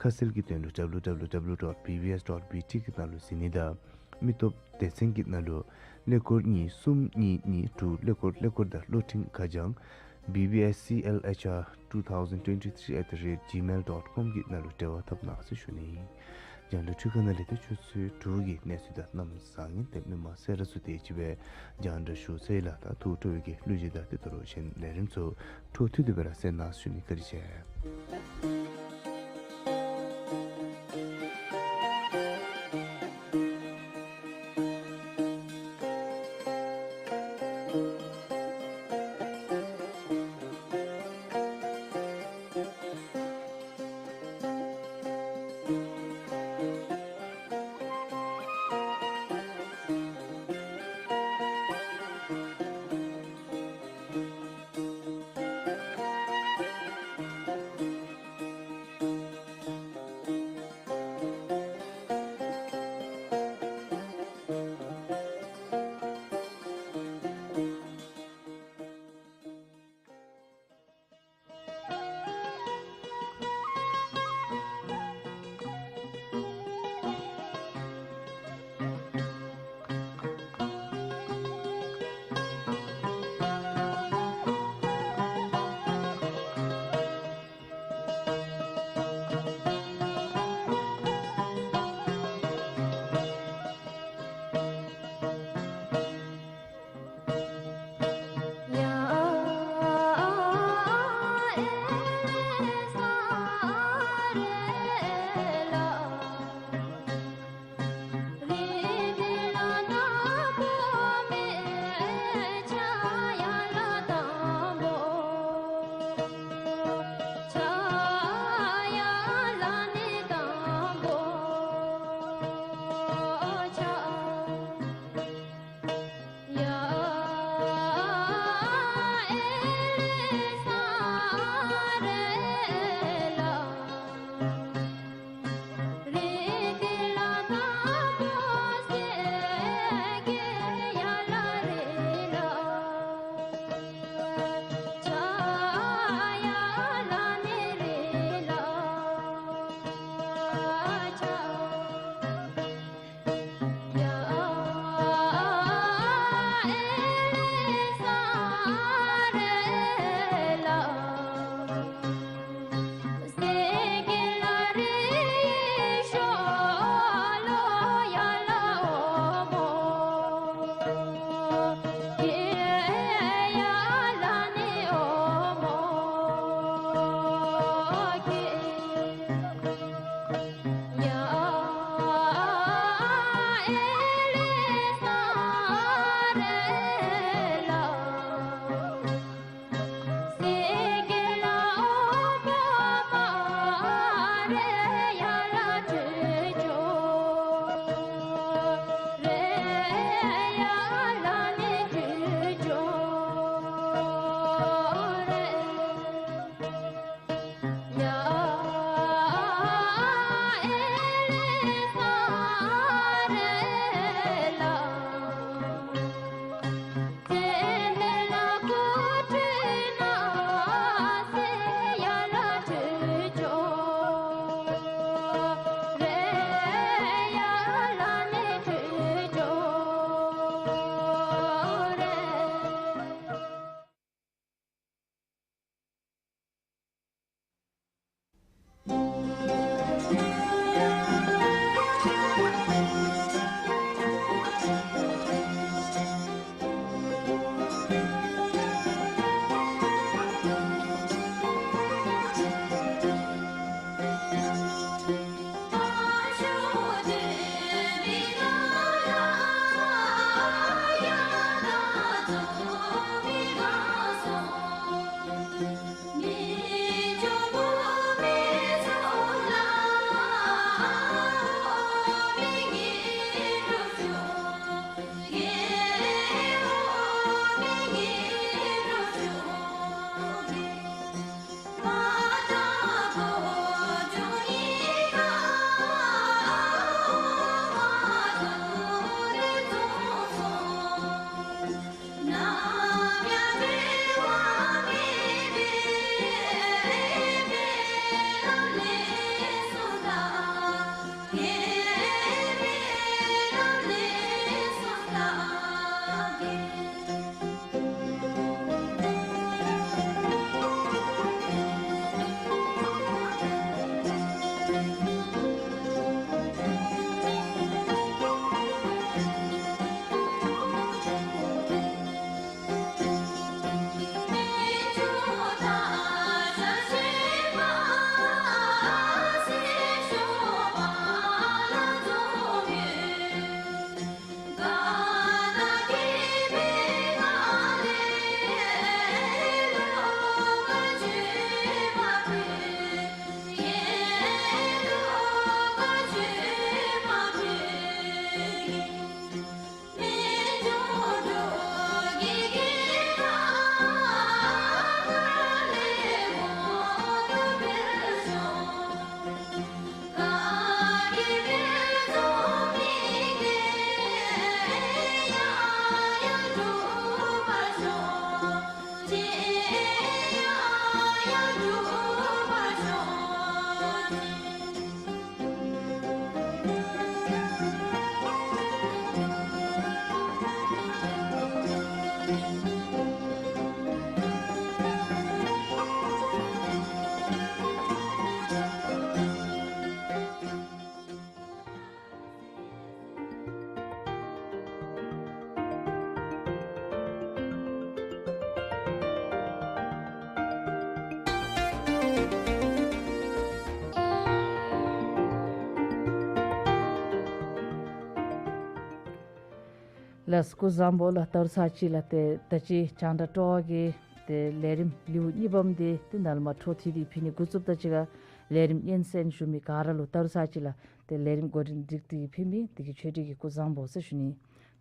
ཁ་གསལ་གྱི་དོན་ལུ་W W W dot B B S dot B T གི་ནང་ལུ་གཟིགས་ནི་དང་མི་སྟོབས་སྡེ་ཚན་གྱི་ནང་ལུ་ཀླད་ཀོར་གཉིས་གསུམ་གཉིས་གཉིས་དྲུག་ཀླད་ཀོར་ཀླད་ཀོར་དང་བློ་འཕྲིན་ཁ་བྱང་B B S C L H R two thousand twenty-three at the rate gmail dot com གི་ནང་ལུ་འབྲེལ་བ་འཐབ་གནང་ཟེར་ཞུ་ནི། རྒྱང་བསྒྲགས་འཕྲུལ་ཁང་ནང་ལས་ཏེ་ཆུ་ཚོད་དྲུག་གི་གནས་ཚུལ་དང་གནམ་བཟང་ངན་དེ་མི་མང་གསལ་བསྒྲགས་ཚུ་དེ་ཅིག་སྦེ་རྒྱང་བསྒྲགས་ཞུ་ཚར་ཡི་ལགས། ད་ཐུགས་སྤྲོ་བའི་གི་གླུ་གཞས་དང་ཏེ་དོ་རུང་གཞན་ལས་རིམ་ཚུ་འཕྲོ་མཐུད་དེ་སྦེ་ར་གསན་གནང་ཟེར་ཞུ་ནི། བཀའ་དྲིན་ཆེ། ལགས་སོ། སྐུ་གཟུགས་བཟང་པོ་ལགས། ད་རུང་ཚར་གཅིག་ལགས་ཏེ་ད་ཅི་རྒྱང་བསྒྲགས་སྤྲོ་བ་གི་ཏེ་ལས་རིམ་ལེའུ་གཉིས་པམ་འདི་ཏེ་ནཱ་ལས་མར་འཕྲོ་མཐུད་དེ་ཕུལ་ནི། འགོ་བཙུགསཔ་ད་ཅིག་ཁར་ལས་རིམ་སྙན་གསན་ཞུ་མི་ག་ར་ལུ་ད་རུང་ཚར་གཅིག་ལགས་ཏེ་ལས་རིམ་འགོ་འདྲེན་འགྲིགས་ཏེ་ཕུལ་མི་དེ་གིས་ཆོས་སྒྲོན་གྱིས་སྐུ་གཟུགས་བཟང་པོ་ཟེར་ཞུ་ནི།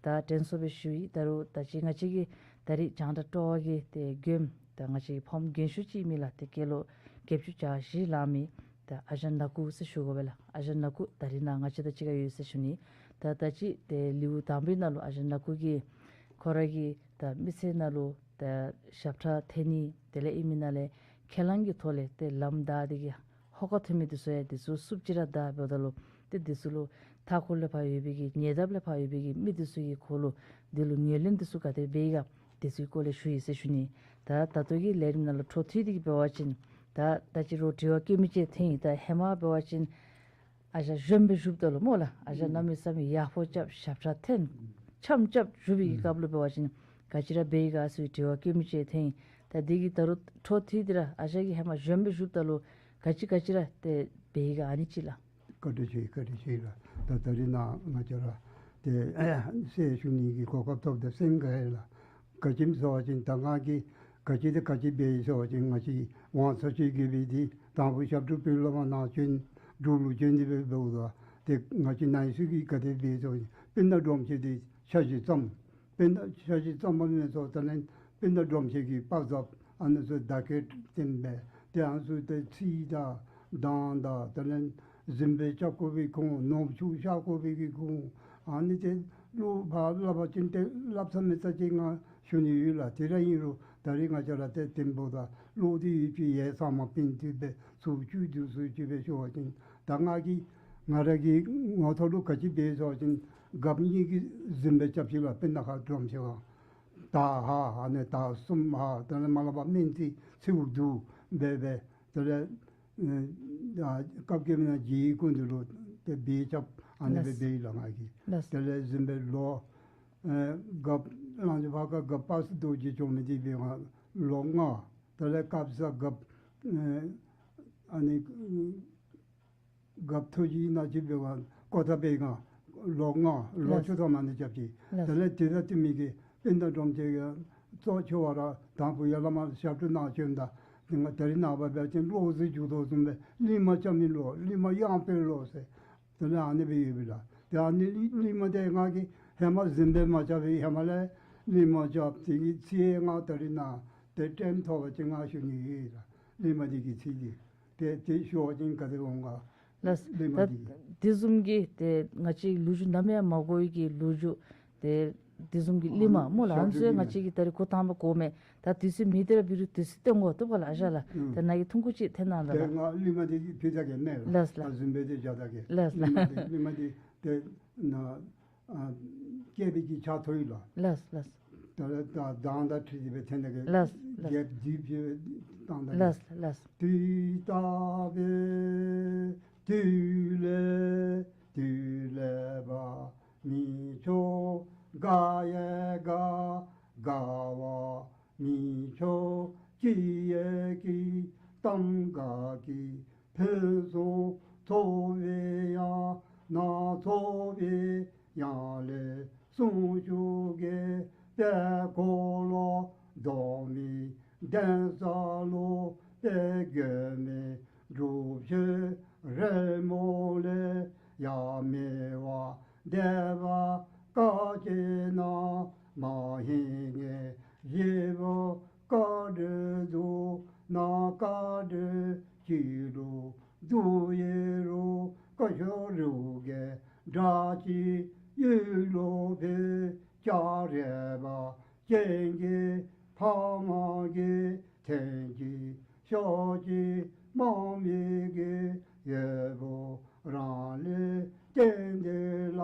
ད་དྲན་གསོ་སྦེ་ཞུ་ཡི། ད་རུང་ད་ཅི་ང་བཅས་ཀྱི་ད་རིས་རྒྱང་བསྒྲགས་སྤྲོ་བ་གི་ཏེ་མགྱོནམ་ད་ང་བཅས་ཀྱི་ཕམ་རྒན་ཤོས་ཅིག་ཨིན་མི་ལགས་ཏེ་སྐྱེས་ལོ་བརྒྱད་ཅུ་གྱ་བཞི་ལང་མི་ད་ཨ་ཞང་ནག་ཀུ་ཟེར་ཞུ་དགོ་པས་ལགས། ཨ་ཞང་ནག་ཀུ་ད་རིས་ནཱ་ང་བཅས་དང་གཅིག་ཁར་ཡོད་ཟེར་ཞུ་ནི། ད་ད་ཅི་ཏེ་ལེའུ་དང་པའི་ནང་ལུ་ཨ་ཞང་ནག་ཀུ་གིས་ཁོ་ར་གི་ད་མི་ཚེ་ནང་ལུ་ད་ཞབས་ཁྲ་འཐེན་ནི་དེ་ལས་ཨིན་མི་ནང་ལས་ཁས་བླངས་ཀྱི་ཐོག་ལས་ཏེ་ལམ་བདའ་སྟེ་གིས་ཧོ་ཀ་ཐོན་མི་འདི་ཚུ་ཡང་འདི་ཚུ་བསུབ་ཅི་ར་ད་འབདཝ་ད་ལུ་ཏེ་འདི་ཚུ་ལུ་མཐའ་འཁོར་ལས་ཕར་ཡོད་པའི་གི་ཉེ་འདབས་ལས་ཕར་ཡོད་པའི་གི་མི་འདི་ཚུ་གི་ཁོ་ལུ་འདི་ལུ་ངོས་ལེན་འདི་ཚུ་ག་དེ་སྦེ་ཡི་ག་འདི་ཚུ་གི་སྐོར་ལས་ཞུ་ཡི་ཟེར་ཞུ་ནི། ད་ད་ལྟོ་གི་ལས་རིམ་ནང་ལུ་འཕྲོ་མཐུད་དེ་གིས་འབད་བ་ཅིན་ད་ད་ཅི་རུང་དྲི་བ་བཀོད་མི་ཅིག་འཐོན་ཡི། ད་ཧེ་མ་འབད་བ་ཅིན་ཨ་ཞང་གཞོནམ་སྦེ་བཞུགསཔ་ད་ལུ་སྨོ་ལགས་ཨ་ཞང་གནམ་མེད་ས་མེད་ཡག་པོ་རྐྱབ་ཞབས་ཁྲ་འཐེན་འཆམ་རྐྱབ་བཞུགས་པའི་གི་སྐབས་ལུ་འབད་བ་ཅིན་ག་ཅི་ར་འབད་ཡི་ག་ཟེར་དྲི་བ་བཀོད་མི་ཅིག་འཐོན་ཡི། ད་འདི་གི་ད་རུང་འཕྲོ་མཐུད་དེ་ར་ཨ་ཞང་གིས་ཧེ་མ་གཞོནམ་སྦེ་བཞུགསཔ་ད་ལུ་ག་ཅི་ག་ཅི་ར་ཏེ་འབད་ཡི་ག་ཨ་ནི་ཅིག་ལགས། བཀའ་དྲིན་ཆེ་བཀའ་དྲིན་ཆེ་ལགས། ད་ད་རིས་ནཱ་ང་བཅས་ར་ཏེ་གསན་ཞུ་ནི་གི་གོ་སྐབས་ཐོབ་སྟེ་གསན་ག་ཡི་ལགས། ག་ཅི་སྨོ་ཟེར་བ་ཅིན་ད་ང་གིས་ག་ཅི་དང་ག་ཅི་འབད་ཡི་ཟེར་བ་ཅིན་ང་བཅས་དབང་ཚད་ཅིག་གི་སྦེ་འདི་ དང་ཕུ་ཞབས་དྲུང་པའི་བླ་མ་ནཱ་བྱོན། འབྲུག་ལུ་བྱོན་ཏེ་སྦེ་འབདཝ་ད་ཏེ་ང་བཅས་ནང་ཡོད་ས་གི་ག་དེ་སྦེ་སོང་སྤུན་ཟླ་འབྲོམ་ཆེན་དེ་ཆ་ཤས་ཙམ། སྤུན་ཟླ་ཆ་ཤས་ཙམ་པ་མེན་སོང་། དེ་ལས་སྤུན་ཟླ་འབྲོམ་ཆེན་གྱི་དཔའ་མཛངསཔ་ཨ་ནི་ཚུ་བརྡ་སྐད་བསྟན་སྦེ་ཏེ་ཨ་ནི་ཚུ་ཏེ་ཚིག་དང་གདངས་དང་དེ་ལས་གཟིམ་དཔོན་རྐྱབ་དགོ་པའི་གི་གོང་ནོར་བུ་ཆུ་བཞག་དགོ་པའི་གི་གོང་ཨ་ནི་ཏེ་བློ་ཕར་སླབ་པ་ཅིན་ཏེ་སླབ་ས་མེད་ས་ཅིག་ང་ཞུ་ནི་ཡོད་ལགས། དེ་ར་ཨིན་རུང་ད་རིས་ང་བཅས་ར་ཏེ་དེ་འབདཝ་ད་བློ་དེ་ཡོད་པའི་ཡས་ཚང་མ་སྤུན་ཏེ་སྦེ་ཚུར་བཅུག་དོ་ཟེར་ཅིག་སྦེ་ཞུ་བ་ཅིན་ད་ང་གིས་ང་ར་གི་ངོ་ཐོག་ལུ་ག་ཅི་འབད་ཟེར་བ་ཅིན་རྒཔོ་གཉིས་ཀྱིས་གཟིམ་དཔོན་རྐྱབ་ཅི་ལགས། སྤུན་ཟླ་ཁག་འབྲོམ་ཆེན་ཁར་ད་ཧ་ཨ་ནི་ད་གསུམ་ཧ་དེ་ལས་མ་ལ་བ་སྨན་རྩིས་ཚེའུ་བདུད་འབད་སྦེ་དེ་ལས་ཨ་སྐབས་ཀྱི་མི་ནང་རྗེ་ཡི་སྐུ་མདུན་ལུ་ཏེ་སྦེ་རྐྱབ་ཨ་ནི་སྦེ་ལགས། འབད་ཡི་ལགས་ང་གིས། ལགས། དེ་ལས་གཟིམ་དཔོན་ལོ་ཨེ་རྒཔོ་གླང་ཆེན་ཕར་ཁ་རྒཔོ་དཔག་བསམ་རྡོ་རྗེ་བྱོན་མི་དེ་འབད་བ་ལོ་ལྔ། དེ་ལས་སྐབས་སུ་རྒཔོ་ཨེ་ཨ་ནི་རྒཔོ་ཐུགས་རྗེ་ཨིན་ན་ཅིག་འབད་བ་ཀོ་ཐ་པའི་ཁར་ལོ་ལྔ་ལོ་ལགས། བཅུ་ཐམ་ཨ་ནི་རྐྱབ་ཅི། ལགས། དེ་ལས་དེ་དང་བསྟུན་མི་གི་སྤུན་ཟླ་འབྲོམ་ཆེན་གྱིས་གཙོ་ཆེ་བ་ར་དང་ཕུ་ཡར་ལས་མར་ཞབས་དྲུང་ནཱ་བྱོནམ་ད་ཏེ་ང་ད་རིས་ནངས་པ་འབད་བ་ཅིན་བློ་གཟི་འགྱུར་དོ་བཟུམ་སྦེ་གླིང་མ་རྐྱབ་མི་ལོ་གླིང་མ་གཡང་འབོད་ལོ་ཟེར། དེ་ལས་ཨ་ནི་སྦེ་ཡོད་པས་ལགས། ཏེ་ཨ་ནི་གླིང་མ་དེ་ང་གིས་ཧེ་མ་གཟིམ་དཔོན་མ་རྐྱབ་པའི་ཧེ་མ་ལས་གླིང་མ་རྐྱབ། དེ་གི་ཚིག་ང་ད་རིས་ནཱ་ཏེ་ཊེམ་ཐོབ་པ་ཅིན་ང་ཞུ་ནི་ཡོད་ལགས། གླིང་མ་དེ་གི་ཚིག་དེ་ཏེ་ཏེ་ཞུ་བ་ཅིན་ག་དེ་འོང་ག། ལགས། གླིང་མ་ད་དེ་གི་དེ་བཟུམ་གྱི་ཏེ་ང་བཅས་ལོ་རྒྱུས་ནམ་ཡང་མ་གོ་བའི་གི་ལོ་རྒྱུས་ཏེ་དེ་བཟུམ་གྱི་གླིང་མ་སྨོ་ལགས། ཨ་ནི་ཚུ་ང་བཅས་ཀྱིས་ད་རིས་གོ་ཐངས་མ་གོ་མས། ད་དུས་ཚོད་མེད་དེ་ར་འབད་རུང་དུས་ཚོད་བཏོན་དགོ་བཏུབ་ག་ལགས། ཨ་ཞང་ལགས། ཨུམ། ད་ནཱ་གིས་ཐུང་ཀུ་ཅིག་འཐེན་གནང་ད་ལགས། ཏེ་ང་གླིང་མ་དེ་གི་ཕུལ་ད་གེ་མེན་ལགས། ལགས་ལགས། ཨ་གཟིམ་དཔོན་དེ་བཞག་ད་གེ། ལགས་ལགས། གླིང་མ་དེ་གླིང་མ་དེ་ཏེ་ནཱ་ཨ་སྐྱེས་པའི་གི་ཆ་ཐོ་ཡི་ལགས། ལགས་ལགས། ད་ལས་ད་གདངས་དང་འཁྲིལ་ཏེ་སྦེ་འཐེན་ད་གེ། ལགས་ལགས། རྒྱས་འདི་སྦེ་བཏང་ད་གེ། ལགས་ལགས། དུས་རྟག་པའི་དུས་ལས་དུས་ལས་པ། མི་ཆོག་དགའ་ཡང་དགའ་དགའ་བ། མི་ཆོག་སྐྱིད་ཡང་སྐྱིད་གཏམ་འགའ་སྐྱིད། ཕུན་སུམ་ཚོགས་པའི་ཡང་ན་ཚོགས་པའི་ཡང་ལས་གསུང་ཞུ་གེ། དཔལ་འཁོར་ལོ་སྡོམ་མི་གདན་ས་ལུ་དཔལ་མགོན་མེད་སྒྲུབ་ཆེན་རོལ་མོ་ལས། ཡ་མི་བ་སྡེ་པ་བཀའ་བཅད་ན། མ་ཧེ་ངེ་བཞི་པོ་བཀའ་འགྲོས་བསྡུ་ན། བཀའ་འགྲོས་སྤྱི་ལུ་བསྡུ་ཡི་རུང་། བཀའ་ཤོག་རུ་གེ་དྲག་ཅིག་ཡུལ་ལུ་ཕུལ། སྐྱ་རེངས་པ་ཅན་གྱི་ཕ་མ་གིས་འཐེན་ཅིག་ཤོར་ཅིག་དམག་མི་གི་ཡོལ་བུ་རང་ལས་བརྟེན་ཏེ་ལ།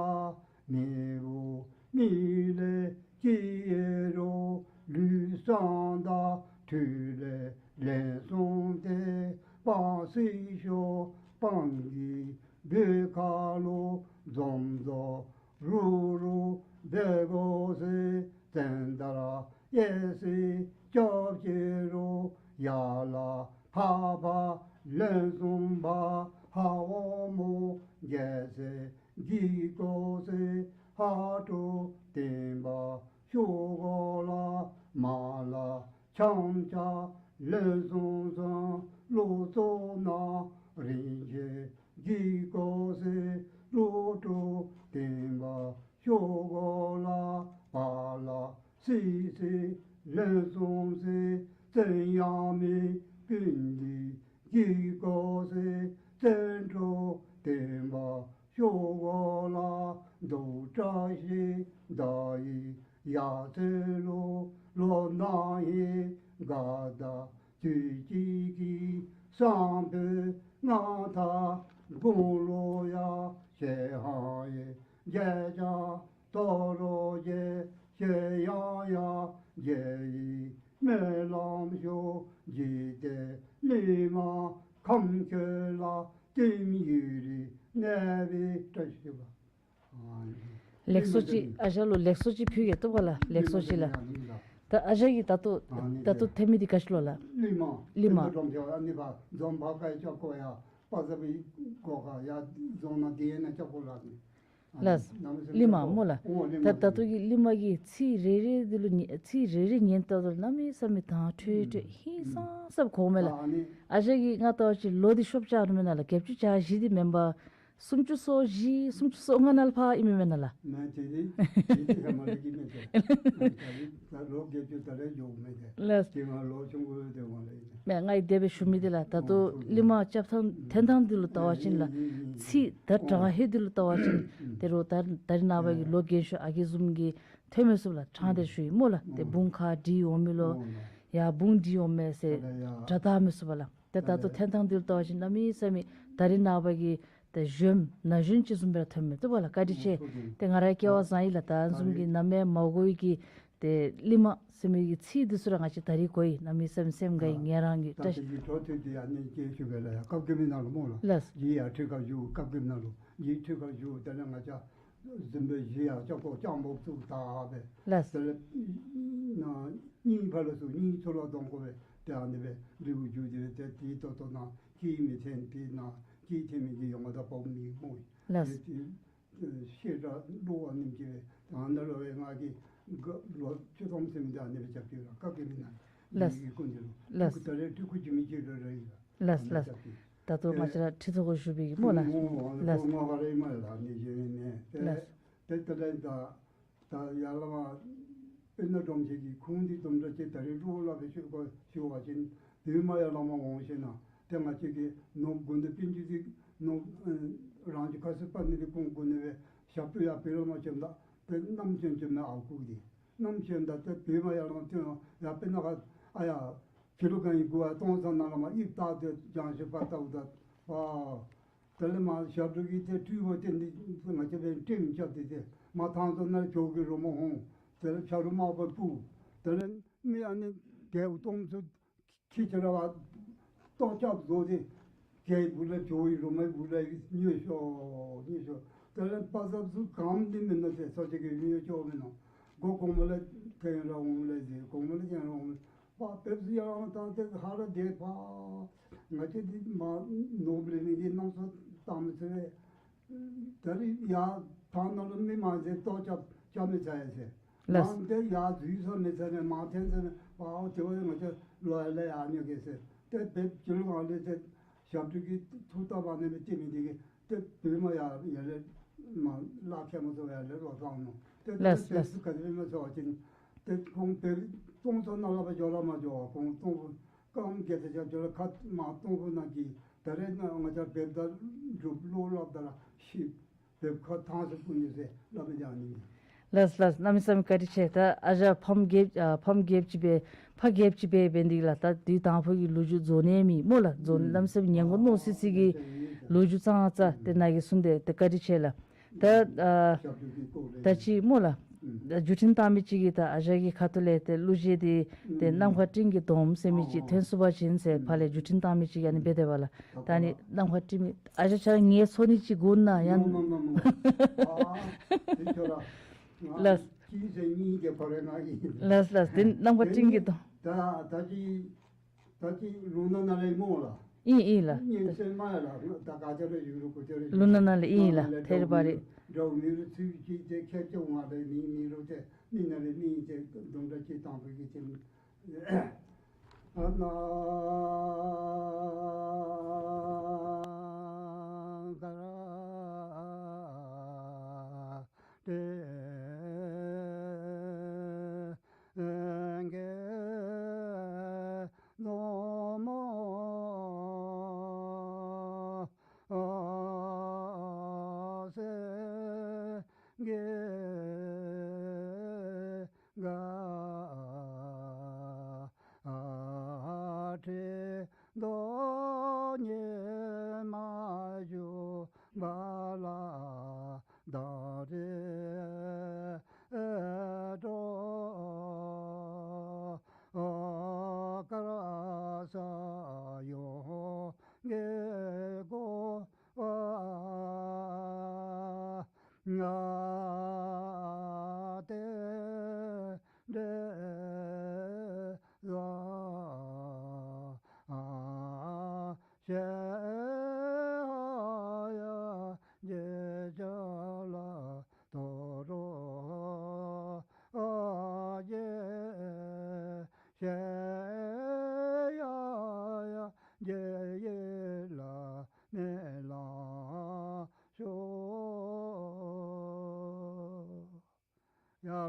མི་བུ་མི་ལས་སྐྱེས་ཡི་རུང་། ལུས་བསྲང་དང་ཁྲུས་ལས་ལན་གསུམ་སྟེ། སྤང་སྲིད་ཤོག་སྤང་གི་སྦུག་ཁ་ལུ་འཛོམས་འཛོམས་རུབ་རུབ་འབད་དགོ་ཟེར། བཙན་དར་གཡས་སུ་རྐྱབ་ཅི་རུང་། ཡར་ལ་ཕར་ཕར་ལན་གསུམ་འབག། ཧ་འོག་མོ་རྒྱལ་སྲིད་བསྒྱིར་དགོ་ཟེར། ཧ་དྲུག་བརྟན་པ་ཤོར་དགོ་ལ། མར་ལ་འཆམ་འཆམ་ལན་གསུམ་གསུམ། ལོག་སོང་ན་རིན་ཆེན་བསྒྱིར་དགོ་ཟེར། ལོག་དྲུག་བརྟན་པ་ཤོར་དགོ་ལ། བར་ལ་སྲིད་སྲིད་ལན་གསུམ་ཟེར། བཙན་ཡང་མི་སྤུན་འདི་བསྒྱིར་དགོ་ཟེར། བཙན་དྲུག་བརྟན་པ་ཤོར་དགོ་ལ། འདུ་བཀྲ་ཤིས་ཟླ་བའི་ཡར་ཚེས་ལུ། ལོ་ན་ཧིང་དགའ་ཟླ་དུས་གཅིག་གི། སང་ཕོད་སྔ་ཐག་དགུང་ལོ་ཡར། ཞེ་ཧང་ཡེ་རྒྱལ་ཅན་དོ་རོ་རྗེ། ཞེ་ཡང་ཡང་རྒྱལ་ཡི་སྨོན་ལམ་ཤོག་འཇིག་རྟེན་གླིང་མ་ཁམས་ཁྱོད་ལ། བསྟན་ཡུན་རིང་གནས་པའི་བཀྲ་ཤིས་པ། ལེགས་སོ་ཅིག་ཨ་ཞང་ལུ་ལེགས་སོ་ཅིག་ཕུལ་གེ་བཏུབ་ག་ལགས། ལེགས་སོ་ཅིག་ལགས། ད་ཨ་ཞང་གིས་ད་ལྟོ་ད་ལྟོ་འཐེན་མི་འདི་ག་ཅི་ལོ་ལགས། གླིང་མ། གླིང་མ། འགྲོམ་ཆེ་བ་ཨ་ནི་ཕར་འཛོམས་ཕར་ཁ་རྐྱབ་དགོ་ཡ། པ་ཟ་བི་གོ་ཁ་ཡ་འཛོམས་ན་དེ་ནང་རྐྱབ་དགོ་ལགས། ལགས། གླིང་མ་སྨོ་ལགས། ཨོ་གླིང་མ། ད་ད་ལྟོ་གི་གླིང་མ་གི་ཚིག་རེ་རེ་འདི་ལུ་ཉན་ཚིག་རེ་རེ་ཉན་ད་ལྟོ་གནམ་མེད་ས་མེད་དྭངས་འཕྲོས་འཕྲོས་ཧིང་སངས་ས་སྦེ་གོཝ་མས་ལགས། ཨ་ནི་ཨ་ཞང་གིས་ང་ལྟ་བ་ཅིན་ལོ་འདི་ཤོབ་རྐྱབ་ནུག་མེན་ན་ལགས། བརྒྱད་ཅུ་གྱ་བཞི་འདི་མེན་པར་སུམ་ཅུ་སོ་བཞི་སུམ་ཅུ་སོ་ལྔ་ནང་ལུ་ཕར་ཨིན་མས་མེན་ན་ལགས། མེན་དེ་འདི་དེ་འདི་ཧེ་མ་ལས་ཀྱི་མེན་ཏེ། ད་རིས་ད་ལོ་བརྒྱད་ཅུ་ད་རེས་འགྱོཝ་མེན་ཏེ། ལགས། དེ་ང་ལོ་ཆུང་ཀུ་ཡོད་དེ་འོང་ལས་ཨིན། མེན་ང་གིས་དེ་སྦེ་ཞུ་མི་འདི་ལགས། ད་ལྟོ་ཨོ་གླིང་མ་རྐྱབ་ཐངས་འཐེན་ཐངས་འདི་ལུ་ལྟ་བ་ཅིན་ལགས། ཨིན་ཨིན་ཨིན། ཚིག་ད་དྲང་ཧེ་འདི་ལུ་ལྟ་བ་ཅིན་ཨིན། དེ་རུང་ད་ད་རིས་ནངས་པ་གི་ཨེ་ལོ་རྒན་ཤོས་ཨ་རྒས་བཟུམ་གྱིས་འཐེན་མི་ཚུགས་ལགས། དྲང་སྟེ་ཞུ་ཡི་སྨོ་ལགས། ཏེ་ཨོ་བུང་ཁ་འདི་འོང་མི་ལོ། ཨོ་ལགས། ཡར་བུང་འདི་འོང་མས་ཟེར་ད་ལྟ་ཡ་སྒྲ་དག་མི་ཚུགས་པས་ལགས། ཏེ་ད་ད་ལྟོ་ལས་འཐེན་ཐངས་འདི་ལུ་ལྟ་བ་ཅིན་གནམ་མེད་ས་མེད་ད་རིས་ནངས་པ་གི་ཏེ་གཞོནམ་ན་གཞོན་ཅིག་བཟུམ་སྦེ་ར་ཐོནམ་མས་བཏུབ་པ་ལགས། བཀའ་དྲིན་ཆེ། ཨོ་ཐུགས་རྗེ་ཆེ། ཏེ་ང་ར་སྐལ་བ་བཟང་ཡི་ལགས། ད་བཟུམ་གྱི་ནམ་ཡང་མ་གོ་བའི་གི་ཏེ་གླིང་མ་ཟེར་མི་གི་ཚིག་འདི་ཚུ་ར་ང་བཅས་ད་རིས་གོ་ཡི། གནམ་མེད་ས་མེད་སེམས་དགའ་ཡི། ཨ་ངལ་རངས་ཡི། ད་བཀྲ་ཤིས། དེ་གི་འཕྲོ་མཐུད་དེ་ཨ་ནི་ཅིག་ཞུ་གེ་ལགས། ཡར་སྐབས་ཀྱི་མི་ནང་ལུ་སྨོ་ལགས། ལགས། ཇི་ཡར་ཁྲི་ཁར་བཞུགས། སྐབས་ཀྱི་མི་ནང་ལུ་ཇི་ཁྲི་ཁར་བཞུགས། དེ་ལས་ང་བཅས་གཟིམ་དཔོན་བཞི་ཡར་ལྕགས་པོ་ལྕགས་མོ་བཙུགས་ད་སྦེ། ལགས། དེ་ལས་ཨ་གཉིས་ཕར་ལས་ཚུར་གཉིས་ཚུར་ལ་གདོང་བསྐོར་སྦེ་ཏེ་ཨ་ནི་སྦེ་འབྲི་གུ་བརྒྱུད་དེ་ཏེ་དེའི་ཏོག་ཏོ་ནང་གཅིག་མི་འཐེན། དེ་ནང་གཅིག་འཐེན་མི་གི་ཡོངས་ད་བོ་མི་སྨོ། ལགས། ཏེ་དེ་ཤེས་རབ་བློ་བ་རྣམས་ཀྱིས་ད་ནཱ་ལུ་སྦེ་ང་གིས་ལོ་བཅུ་ཐམ་ཟིན་ཏེ་ཨ་ནི་སྦེ་རྐྱབ་ཅི་ལགས། སྐབས་ཀྱི་མི་ནང་། ལགས། ཡི་གེ་ཀུན་འདི་ལུ། ལགས། ད་རེས་སྤྲུལ་སྐུ་འཇིགས་མེད་ཅིག་ར་ར་ཡི་ལགས། ལགས་ལགས། ད་ལྟོ་ང་བཅས་ར་ཁྲི་ཐོག་ཁར་བཞུགས་པའི་གི་སྨོ་ལགས། ལགས། ལགས། ལགས། ད་ད་ད་ད་ད་ཡར་བླ་མ་དཔལ་ནཱ་འབྲོམ་ཆེན་གྱིས་ཁུངས་འདི་དུམ་གྲ་ཅིག་ད་རེས་བློ་སླབ་སྦེ་ཞུ་དགོ་ཞུ་བ་ཅིན་བོད་མ་ཡར་བླ་མ་འོང་ཞིནམ་ལས་ཏེ་ང་བཅས་ཀྱི་ནོར་དགུ་འདི་པིན་ཅི་འདི་ནོར་རང་གི་ཁ་སི་པ་ནི་འདི་ཁོང་དགུ་ནི་སྦེ་ཞབས་ཏོག་ཡར་བོད་བླ་མ་བྱོནམ་ད་ཏེ་རྣམ་ཅན་བྱོནམ་ཨར་ཁུ་འདི་རྣམ་ཅན་ད་ཏེ་བོད་མ་ཡར་བླ་མ་ཏེ་ཡར་དཔེར་ན་ཨ་ཡར་ཕྱི་ལུ་གང་ཡི་གུ་བ་སྟོང་ཚང་ནང་ལུ་མར་དབྱིབས་བཏགས་ཏེ་བྱང་ཤེས་པ་ལྟ་བུ་ད་པ། དེ་ལས་མར་ཞབས་དྲུང་གི་ཏེ་སྤྲུལ་པ་ཏེ་འདི་ང་བཅས་སྦེ་སྤྲིན་རྐྱབ་སྟེ་ཏེ་མར་ཐང་སྟོང་ནང་ཇོ་བོ་གི་རོལ་མོ་ཧོང་། དེ་ལས་ཕྱག་རོལ་དམར་པོ་སྤུ། དེ་ལས་མི་ཨ་ནི་རྒྱལཔོ་སྟོང་ཚོ་ཁྱི་ཁྱི་ར་བ་ལྟོ་རྐྱབ་བཟོ་སྟེ་རྒྱལ་བུ་ལ་ཇོ་བོའི་རོལ་མོའི་བུ་ལ་ཉོལ་ཤོག་ཉོལ་ཤོག། དེ་ལས་པ་ཟབ་སུ་གམ་འདི་མིན་ནོ་ཏེ་ས་ཆ་གི་ཉོལ་ཤོག་མིན་ནོ། སྒོ་གོང་མ་ལས་ཐོན་ར་འོང་ལས་ཟེར། གོང་མ་ལས་ཐོན་ར་འོང་། པ་བེབས་ཡར་ལངས་བཏང་སྟེ་ཧ་ར་བདེ་པ། ང་བཅས་འདི་མ་ནོར་བུ་ལེན་ནི་གི་རྣམ་གཞག་བཏང་མི་ཚུགས་པས། ད་རིས་ཡར་ཐང་ནང་ལུ་མི་མང་ཟེར་ལྟོ་རྐྱབ་རྐྱབ་མི་ཚར་ཡ་ཟེར། ལགས། མང་སྟེ་ཡར་འཛུལ་ས་མི་ཚར་ནི་མང་ཐོན་ས་ནི་པའོ་དེ་བ་ཡང་ང་བཅས་ལོག་ཡར་ལས་ཡར་ཉོ་གེ་ཟེར། ཏེ་བེབས་ཅི་ལུ་གང་ལས་ཏེ་ཞབས་དྲུང་གི་ཐུགས་བརྟག་པ་ནི་མི་སྟེར་མི་འདི་གིས་ཏེ་བོད་མ་ཡར་ཡར་ལས་མར་ལག་ཁྱེར་མ་སོང་ཡར་ལས་ལོག་བཏང་ནུག། ཏེ་ད་ལགས་ལགས། བེབས་སུ་ག་དེ་སྦེ་མ་ཚོར་བ་ཅིན་ཏེ་ཁོང་བེབས་སྟོང་ཚོ་ནང་ལ་བ་འགྱོ་ར་མ་འགྱོ་བ་ཁོང་སྟོང་པོ་རྐངམ་བརྒྱད་དེ་ཆ་འགྱོ་ར་ཁ་མར་སྟོང་པོ་ནང་གི་ད་རེས་ནང་ང་བཅས་བེབས་ད་སྒྲུབ་བློ་སླབ་ད་ར་ཤི་བེབས་ཁ་ཐང་སུ་སྤུ་ནི་ཟེར་སླབ་མི་ད་ཨ་ནི་ཨིན། ལགས་ལགས། གནམ་མེད་ས་མེད་བཀའ་དྲིན་ཆེ། ད་ཨ་ཞང་ཕམ་རྒྱལཔོ་ཨ་ཕམ་རྒྱལཔོ་ཅིག་སྦེ་ཕ་རྒྱལཔོ་ཅིག་སྦེ་འབད་ནི་འདི་ལགས། ད་དུས་དང་ཕུ་གི་ལོ་རྒྱུས་རྫོགས་ནི་མེད་སྨོ་ལགས། རྫོགས་ནི་གནམ་མེད་ས་མེད་ཉན་དགོ་མནོ་སི་སི་གི་ལོ་རྒྱུས་ཙང་ཙ་ཏེ་ནཱ་གིས་གསུངས་ཏེ་ཏེ་བཀའ་དྲིན་ཆེ་ལགས། ད་ཨ་ད་ཅི་སྨོ་ལགས། ད་བརྒྱུད་འཕྲིན་བཏང་མི་ཅིག་གིས་ད་ཨ་ཞང་གི་ཁ་ཐུག་ལས་ཏེ་གླུ་གཞས་འདི་ཏེ་ནམ་མཁའ་སྤྲིན་གྱི་སྡོང་ཟེར་མི་ཅིག་ཐོན་ཚུགས་པ་ཅིན་ཟེར་ཕར་ལས་བརྒྱུད་འཕྲིན་བཏང་མི་ཅིག་ཨ་ནི་འབད་དེ་བ་ལགས། ད་ཨ་ནི་ནམ་མཁའ་སྤྲིན་མི་ཨ་ཞང་ཁྱོད་ར་ངལ་འཚོ་ནི་ཅིག་དགོ་ན་ཡང་། མ་མ་མ་མ་མ། ཨ་དེ་ཁྱོད་ར་ང་ལགས། གཅིག་ཟེར་གཉིས་ཀྱི་ཁོ་རེ་ང་ཨིན། ལགས་ལགས། དེ་ནམ་མཁའ་སྤྲིན་གྱི་སྡོང་། ད་ད་ཅི་ད་ཅི་ལུང་ནག་ནང་ལས་སྨོ་ལགས། ཨིན་ཨིན་ལགས། ཉིན་སེར་མ་ཡ་ལགས། ད་ག་ཅི་ར་ཡུ་རུ་གུ་ཅི་ར་ཡུ་རུ། ལུང་ནག་ནང་ལས་ཨིན་ལགས། ཐེ་རི་བ་རི། འདྲཝ་མི་རུ་ཚུལ་གཅིག་ཏེ་ཁྱེད་ཅག་ང་རེ་མི་མི་རུ་ཏེ་མི་ནང་ལས་མི་ཏེ་དུམ་གྲ་ཅིག་དང་ཕུ་གི་ཏེ་ཨ་ན་ག་ར་ཏེ་གེ་ནོ་མོ་སེ་གེ་ག་ཁྲེ་དོ་ཉི་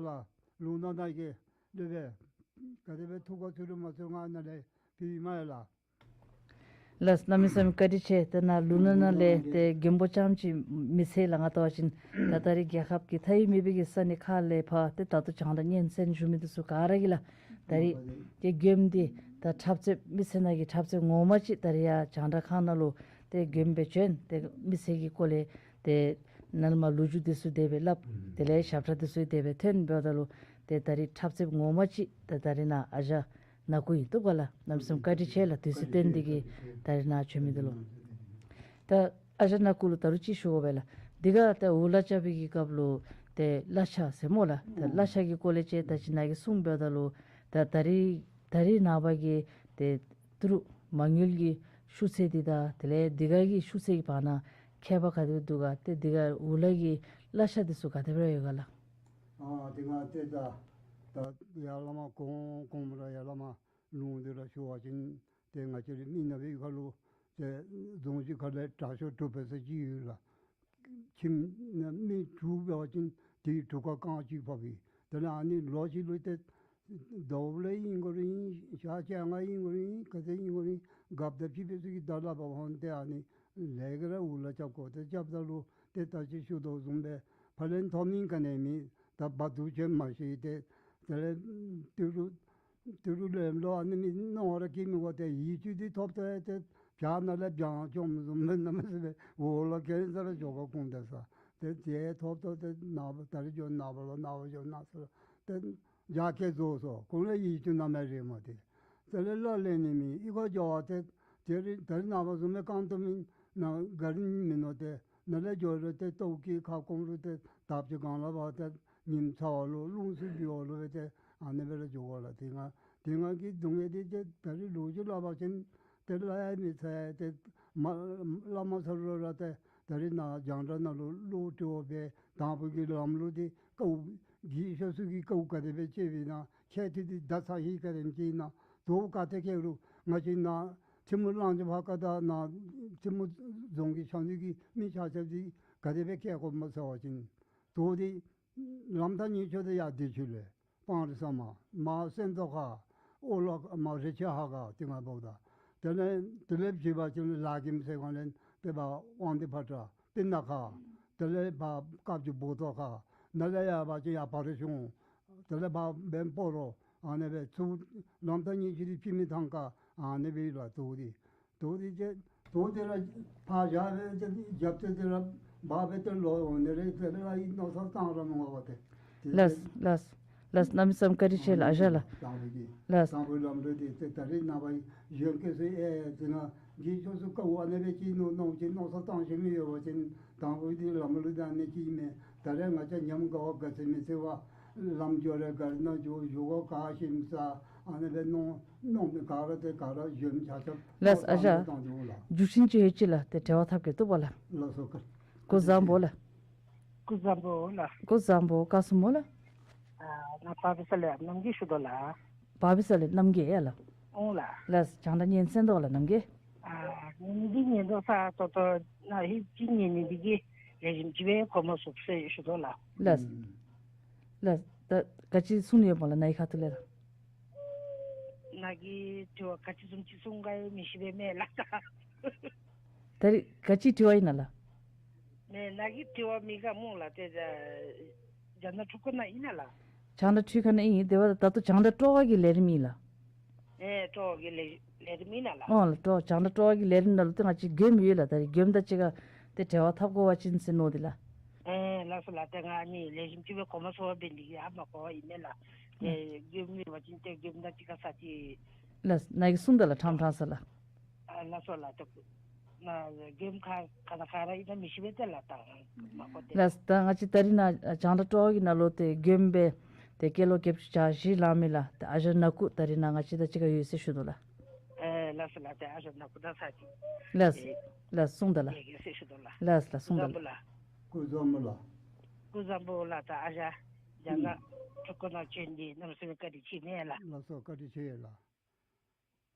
ལགས། ལུང་ནག་ནང་གི་སློབ་དཔོན་ག་དེ་སྦེ་ཐུགས་ཁར་ཚུད་རུང་མ་ཚུད་རུང་ང་ནཱ་ལས་ཕུལ་ཡི་མས་ལགས། ལགས། གནམ་མེད་ས་མེད་བཀའ་དྲིན་ཆེ། ཏེ་ནཱ་ལུང་ནག་ནང་ལས་ཏེ་མགོན་པོ་ལྕམ་ཅིག་མི་ཚེ་ལུ་ང་བལྟ་བ་ཅིན་ད་ད་རེས་རྒྱལ་ཁབ་ཀྱི་མཐའ་ཡས་མེད་པའི་གི་ས་གནས་ཁག་ལས་ཕར་ཏེ་ད་ལྟོ་རྒྱང་བསྒྲགས་སྙན་གསན་བཞུགས་མི་འདི་ཚུ་ག་ར་གིས་ལགས། ད་རེས་ཏེ་མགྱོནམ་འདི་ད་འཁྲབ་རྩེདཔ་མི་ཚེ་ནང་གི་འཁྲབ་རྩེདཔ་ངོ་མ་ཅིག་ད་རེས་ཡར་རྒྱང་བསྒྲགས་ཁང་ནང་ལུ་ཏེ་མགྱོནམ་སྦེ་བྱོན། ཏེ་མི་ཚེ་གི་སྐོར་ལས་ཏེ་ནཱ་ལས་མར་ལོ་རྒྱུས་འདི་ཚུ་དེ་སྦེ་སླབ། དེ་ལས་ཞབས་ཁྲ་འདི་ཚུ་དེ་སྦེ་ཐོན་འབདཝ་ད་ལུ་ཏེ་ད་རེས་འཁྲབ་རྩེདཔ་ངོ་མ་ཅིག་ད་ད་རེས་ནཱ་ཨ་ཞང་ནག་ཀུ་ཨིན་བཏུབ་ག་ལགས། གནམ་མེད་ས་མེད་བཀའ་དྲིན་ཆེ་ལགས། དུས་ཚོད་བཏོན་ཏེ་གིས་ད་རེས་ནཱ་བྱོན་མི་འདི་ལུ། ད་ཨ་ཞང་ནག་ཀུ་ལུ་ད་རུང་ཅིག་ཞུ་དགོ་པས་ལགས། འདི་ག་ད་འུ་ལག་རྐྱབ་པའི་གི་སྐབས་ལུ་ཏེ་གླ་ཆ་ཟེར་སྨོ་ལགས། ད་གླ་ཆ་གི་སྐོར་ལས་ཅིག་ད་ཅི་ནཱ་གིས་གསུངས་འབདཝ་ད་ལུ་ད་ད་རེས་ད་རེས་ནངས་པ་གི་ཏེ་ཏི་རུ་མ་དངུལ་གྱི་ཤུགས་ཚད་འདི་དང་དེ་ལས་འདི་ག་གི་ཤུགས་ཚད་ཀྱི་བར་ན་ཁྱད་པར་ག་དེ་སྦེ་འདུག་ག། ཏེ་འདི་ག་འུ་ལག་གི་གླ་ཆ་འདི་ཚུ་ག་དེ་སྦེ་ཡོད་ག་ལགས། ཨ་དེ་སྒང་ཏེ་ད་ད་ཡར་ལས་མར་གོང་གོང་མ་ར་ཡར་ལས་མར་ལུང་འདི་ར་ཞུ་བ་ཅིན་ཏེ་ང་བཅས་རའི་མི་ནག་པའི་ཁ་ལུ་ཏེ་རྫོང་གཞི་ཁ་ལས་དྲག་ཤོས་དྲུག་པའི་ས་ཅིག་ཡོད་ལགས། ཁྱིམ་ནང་མི་དྲུག་འབད་བ་ཅིན་དེའི་དྲུག་ཀ་རྐང་གཅིག་ཕབ་ཨིན། དེ་ལས་ཨ་ནི་ལོ་གཅིག་ལུ་ཏེ་ཟླཝ་ལས་ཨིན་དགོ་རུང་ཨིན། ཞག་བཅོ་ལྔ་ཨིན་དགོ་རུང་ཨིན། ག་དེ་ཨིན་དགོ་རུང་ཨིན། གབ་ད་ཕྱི་པའི་ཚུ་གིས་ད་སླབ་པ་འོང་། ཏེ་ཨ་ནི་ལས་ཀ་ར་འུ་ལག་རྐྱབ་དགོ། ཏེ་རྐྱབ་ད་ལུ་ཏེ་ད་ཅི་ཞུ་དོ་བཟུམ་སྦེ་ཕར་ལན་ཐོབ་མི་ག་ནི་མེད། ད་བར་དུ་ཅིག་མ་ཤེས། ཏེ་དེ་ལས་ཏི་རུ་ཏི་རུ་ལེམ་ལོ་ཨ་ནི་མི་མནོ་བ་ར་སྐྱེ་མི་དགོ། ཏེ་ཡིད་ཚུལ་འདི་ཐོབ་ད་ཏེ་བྱག་ནང་ལས་བྱང་བཅོམ་བཟུམ་སྦེ་གནམ་མེད་ས་མེད་འོག་ལུ་གྱེན་ས་ར་འགྱོ་ག་ཁུངས་ད་ས། ཏེ་དེ་ཐོབ་ད་ཏེ་ནངས་པ་ད་རིས་འགྱོ་ནངས་པ་ལོ་ནངས་པ་འགྱོ་གནངས་ཚེ་ལོ་ཏེ་རྒྱ་སྐྱེད་རྫོགས་སོ། ཁོང་ལས་ཡིད་ཚུལ་གནམ་མེད་རེ་མ་ཏེ། དེ་ལས་གླ་ལེན་ནི་མེད། གཡུས་ཁར་འགྱོ་བ་ཏེ་དེ་རིང་ད་རིས་ནངས་པ་བཟུམ་སྦེ་རྐང་སྟོང་མེད་ན་ག་ར་མིན་ནུག། ཏེ་ནཱ་ལས་འགྱོ་རུང་ཏེ་ལྟོཝ་བཀྱེས་ཁ་སྐོམ་རུང་ཏེ་ཐབ་ཀྱི་སྒང་ལས་ཕར་ཏེ་ཉིམ་ཚ་བ་ལུ་རླུང་ཚུབ་འབད་བ་ལུ་སྦེ་ཏེ་ཨ་ནི་སྦེ་ར་འགྱོ་དགོ་ལགས། དེ་སྒང་དེ་སྒང་གི་སྡུག་བསྔལ་འདི་ཏེ་ད་རིས་ལོ་རྒྱུས་སླབ་པ་ཅིན་ཏེ་སླབ་ཡང་མི་ཚར། ཏེ་མ་སླབ་མ་ཚར་རུང་ར་ཏེ་ད་རིས་ནཱ་རྒྱང་བསྒྲགས་ནང་ལུ་བློ་དྲི་བ་སྦེ་དང་ཕུ་གི་ལམ་ལུགས་འདི་དཀའཝ་རྒས་ཤོས་ཚུ་གིས་དཀའཝ་ག་དེ་སྦེ་སྤྱད་པས་ན། ཁྱད་ཐོག་འདི་ད་ཚ་ཧི་ག་དེམ་ཅིག་ཨིན་ན། དོ་ག་ཏེ་ཁེལ་རུང་ང་བཅས་ནཱ་ཐིམ་ཕུ་གླང་ཆེན་ཕར་ཁ་དང་ནཱ་ཐིམ་ཕུ་རྫོང་གི་ཆ་མཉམ་གྱི་མི་ཆ་ཁྱབ་འདི་ག་དེ་སྦེ་ཁེལ་དགོཔ་སྨོ་ཟེར་བ་ཅིན་དོ་འདི་ལམ་ཐག་ཉེ་ཤོས་འདི་ཡར་བདེ་ཆེན་ལས་སྤང་རི་ས་མ་མར་སེང་ཏོག་ཁ་ཨོ་ལ་མར་རི་ཆེན་ཧ་ག་དེ་སྒང་འབདཝ་ད། དེ་ལས་དེ་ལས་བྱེད་པ་ཅིན་ལ་གིམ་ཟེར་སྒང་ལས་ཏེ་ཕར་དབང་འདུས་ཕོ་བྲང་སྤུ་ན་ཁ། དེ་ལས་ཕར་དཀར་སྦྱོར་སྦོ་ཏོ་ཁ། ནཱ་ལས་ཡར་འབད་བ་ཅིན་ཡར་བ་རི་གཞུང་། དེ་ལས་ཕར་འབདན་སྤ་རོ། ཨ་ནི་སྦེ་ཚུར་ལམ་ཐག་ཉེ་ཤོས་འདི་སྤྱི་མི་ཐང་ཁ། ཨ་ནི་སྦེ་ལགས། དོ་འདི་དོ་འདི་ཏེ་དོ་འདི་ར་ཕར་བཞག་སྦེ་ཏེ་རྒྱབ་ཏེ་འདི་ར་འབག་སྦེ་ཏེ་ལོག་འོང་ནི་རེ། དེ་ལས་ཨ་ནི་མནོ་བསམ་བཏང་ར་མི་འོང་བ་ཏེ། ལགས་ལགས་ལགས། གནམ་མེད་ས་མེད་བཀའ་དྲིན་ཆེ་ལགས། ཨ་ཞང་ལགས། དང་ཕུ་འདི་ལགས། དང་ཕུ་ལམ་འགྲོ་འདི་ཏེ་ད་རིས་ནངས་པ་གཞོན་སྐྱེས་ཚུ་ཨེ་དེ་ནང་གི་ཕྱོགས་སུ་དཀའཝ་ཨ་ནི་སྦེ་ཅིག་མནོ་མནོ་ཅིག་མནོ་བསམ་བཏང་ཤེས་མི་ཡོད་པ་ཅིན་དང་ཕུ་འདི་ལམ་ལུགས་འདི་ཨ་ནི་ཅིག་མས། ད་རེས་ང་བཅས་ཉམས་དགའ་བ་དགའ་ཚོར་མི་ཚེ་བ་ལམ་འགྱོ་རུང་ག་ར་ནང་འགྱོ་བཞུགས་སྒོ་ག་ཞིམ་ས་ཨ་ནི་སྦེ་མནོ་མནོ་མི་ག་ར་ཏེ་ག་ར་གཞོན་ཆ་ཁྱབ་ལགས། ཨ་ཞང་བཏང་འགྱོ་ལགས། རྒྱུ་མཚན་ཅིག་ཡོད་ཅི་ལགས། ཏེ་འབྲེལ་བ་འཐབ་གེ་བཏུབ་པ་ལགས། ལགས་སོ། བཀའ་སྐུ་བཟང་པོ་ལགས། སྐུ་བཟང་པོ་ལགས། སྐུ་བཟང་པོ། བཀའ་གསུང་སྨོ་ལགས། ཨ་ང་བ་བི་ས་ལས་རྣམ་རྒྱལ་ཞུ་དོ་ལགས། བ་བི་ས་ལས་རྣམ་རྒྱལ་ཡ་ལགས། ཨོང་ལགས། ལགས། རྒྱང་བསྒྲགས་སྙན་གསན་དོ་ལགས་རྣམ་རྒྱལ། ཨ་ངོ་མ་འདི་ཉན་དོ་ས་ཏོག་ཏོ་ན་ཧི་ཅི་ཉན་ནི་འདི་གིས་ལེགས་ཤོམ་ཅིག་སྦེ་གོ་མ་ཚུགས་ཟེར་ཞུ་དོ་ལགས། ལགས། ལགས། ད་ག་ཅི་གསུང་ནི་ཡོདཔ་ལགས་ནཱ་གི་ཁ་ཐུག་ལས་ལགས། ནཱ་གི་དྲི་བ་ག་ཅི་བཟུམ་ཅིག་གསུང་ག་ཡང་མི་ཤེས་པས་མས་ལགས། ད་རིས་ག་ཅི་དྲི་བ་ཨིན་ན་ལགས། མེན་ནཱ་གི་དྲི་བ་མི་ག་སྨོ་ལགས། ཏེ་ད་རྒྱང་བསྒྲགས་འཕྲུལ་འཁོར་ནང་ཨིན་ན་ལགས། རྒྱང་བསྒྲགས་འཕྲུལ་ཁང་ནང་ཨིན། དེ་འབདཝ་ད་ད་ལྟོ་རྒྱང་བསྒྲགས་སྤྲོ་བ་གི་ལས་རིམ་ཨིན་ལགས། ཨེ་སྤྲོ་བ་གི་ལས་ལས་རིམ་ཨིན་ན་ལགས། ཨོ་ལགས། སྤྲོ་རྒྱང་བསྒྲགས་སྤྲོ་བ་གི་ལས་རིམ་ནང་ལུ་ཏེ་ང་བཅས་མགྱོནམ་ཡོད་ལགས། ད་རིས་མགྱོནམ་དང་གཅིག་ཁར་ཏེ་འབྲེལ་བ་འཐབ་དགོ་པ་ཅིན་ཟེར་མནོ་སྟེ་ལགས། ཨེ་ལགས་སོ་ལགས། ཏེ་ང་ནི་ལེགས་ཤོམ་ཅིག་སྦེ་གོ་མ་ཚུགས་པར་འབད་ནི་དེ་གིས་ཧ་མ་གོ་བར་ཨིན་མས་ལགས། ཏེ་མགྱོནམ་ཡོད་པ་ཅིན་ཏེ་མགྱོནམ་དང་གཅིག་ཁར་ས་ཅིག། ལགས། ནཱ་གིས་གསུངས་ད་ལགས་ཕྲང་ཕྲང་ས་ལགས། ཨ་ལགས་སོ་ལགས། ཏེ་ནཱ་མགྱོནམ་ཁ་ཁ་ན་ཁ་ར་ཨིན་ན་མི་ཤེས་པས་ཏེ་ལགས། ད་མ་གོ་ཏེ། ལགས། ད་ང་བཅས་ད་རིས་ནཱ་རྒྱང་བསྒྲགས་སྤྲོ་བ་གི་ནང་ལུ་ཏེ་མགྱོནམ་སྦེ་ཏེ་སྐྱེས་ལོ་བརྒྱད་ཅུ་གྱ་བཞི་ལང་མི་ལགས། ཏེ་ཨ་ཞང་ནག་ཀུ་ད་རིས་ནཱ་ང་བཅས་དང་གཅིག་ཁར་ཡོད་ཟེར་ཞུ་དོ་ལགས། ཨེ་ལགས་སོ་ལགས། ཏེ་ཨ་ཞང་ནག་ཀུ་དང་ས་ཅིག། ལགས། ཨེ་ལགས། གསུངས་ད་ལགས། ལེགས་ཟེར་ཞུ་དོ་ལགས། ལགས་ལགས། གསུངས་ད་ལགས། སྐུ་བཟང་པོ་ལགས། སྐུ་བཟང་པོ་ལགས། ད་ཨ་ཞང་རྒྱང་བསྒྲགས་འཕྲུལ་འཁོར་ནང་བྱོན་ཏེ་གནམ་མེད་ས་མེད་བཀའ་དྲིན་ཆེ་མས་ལགས། ལགས་སོ། བཀའ་དྲིན་ཆེ་ལགས།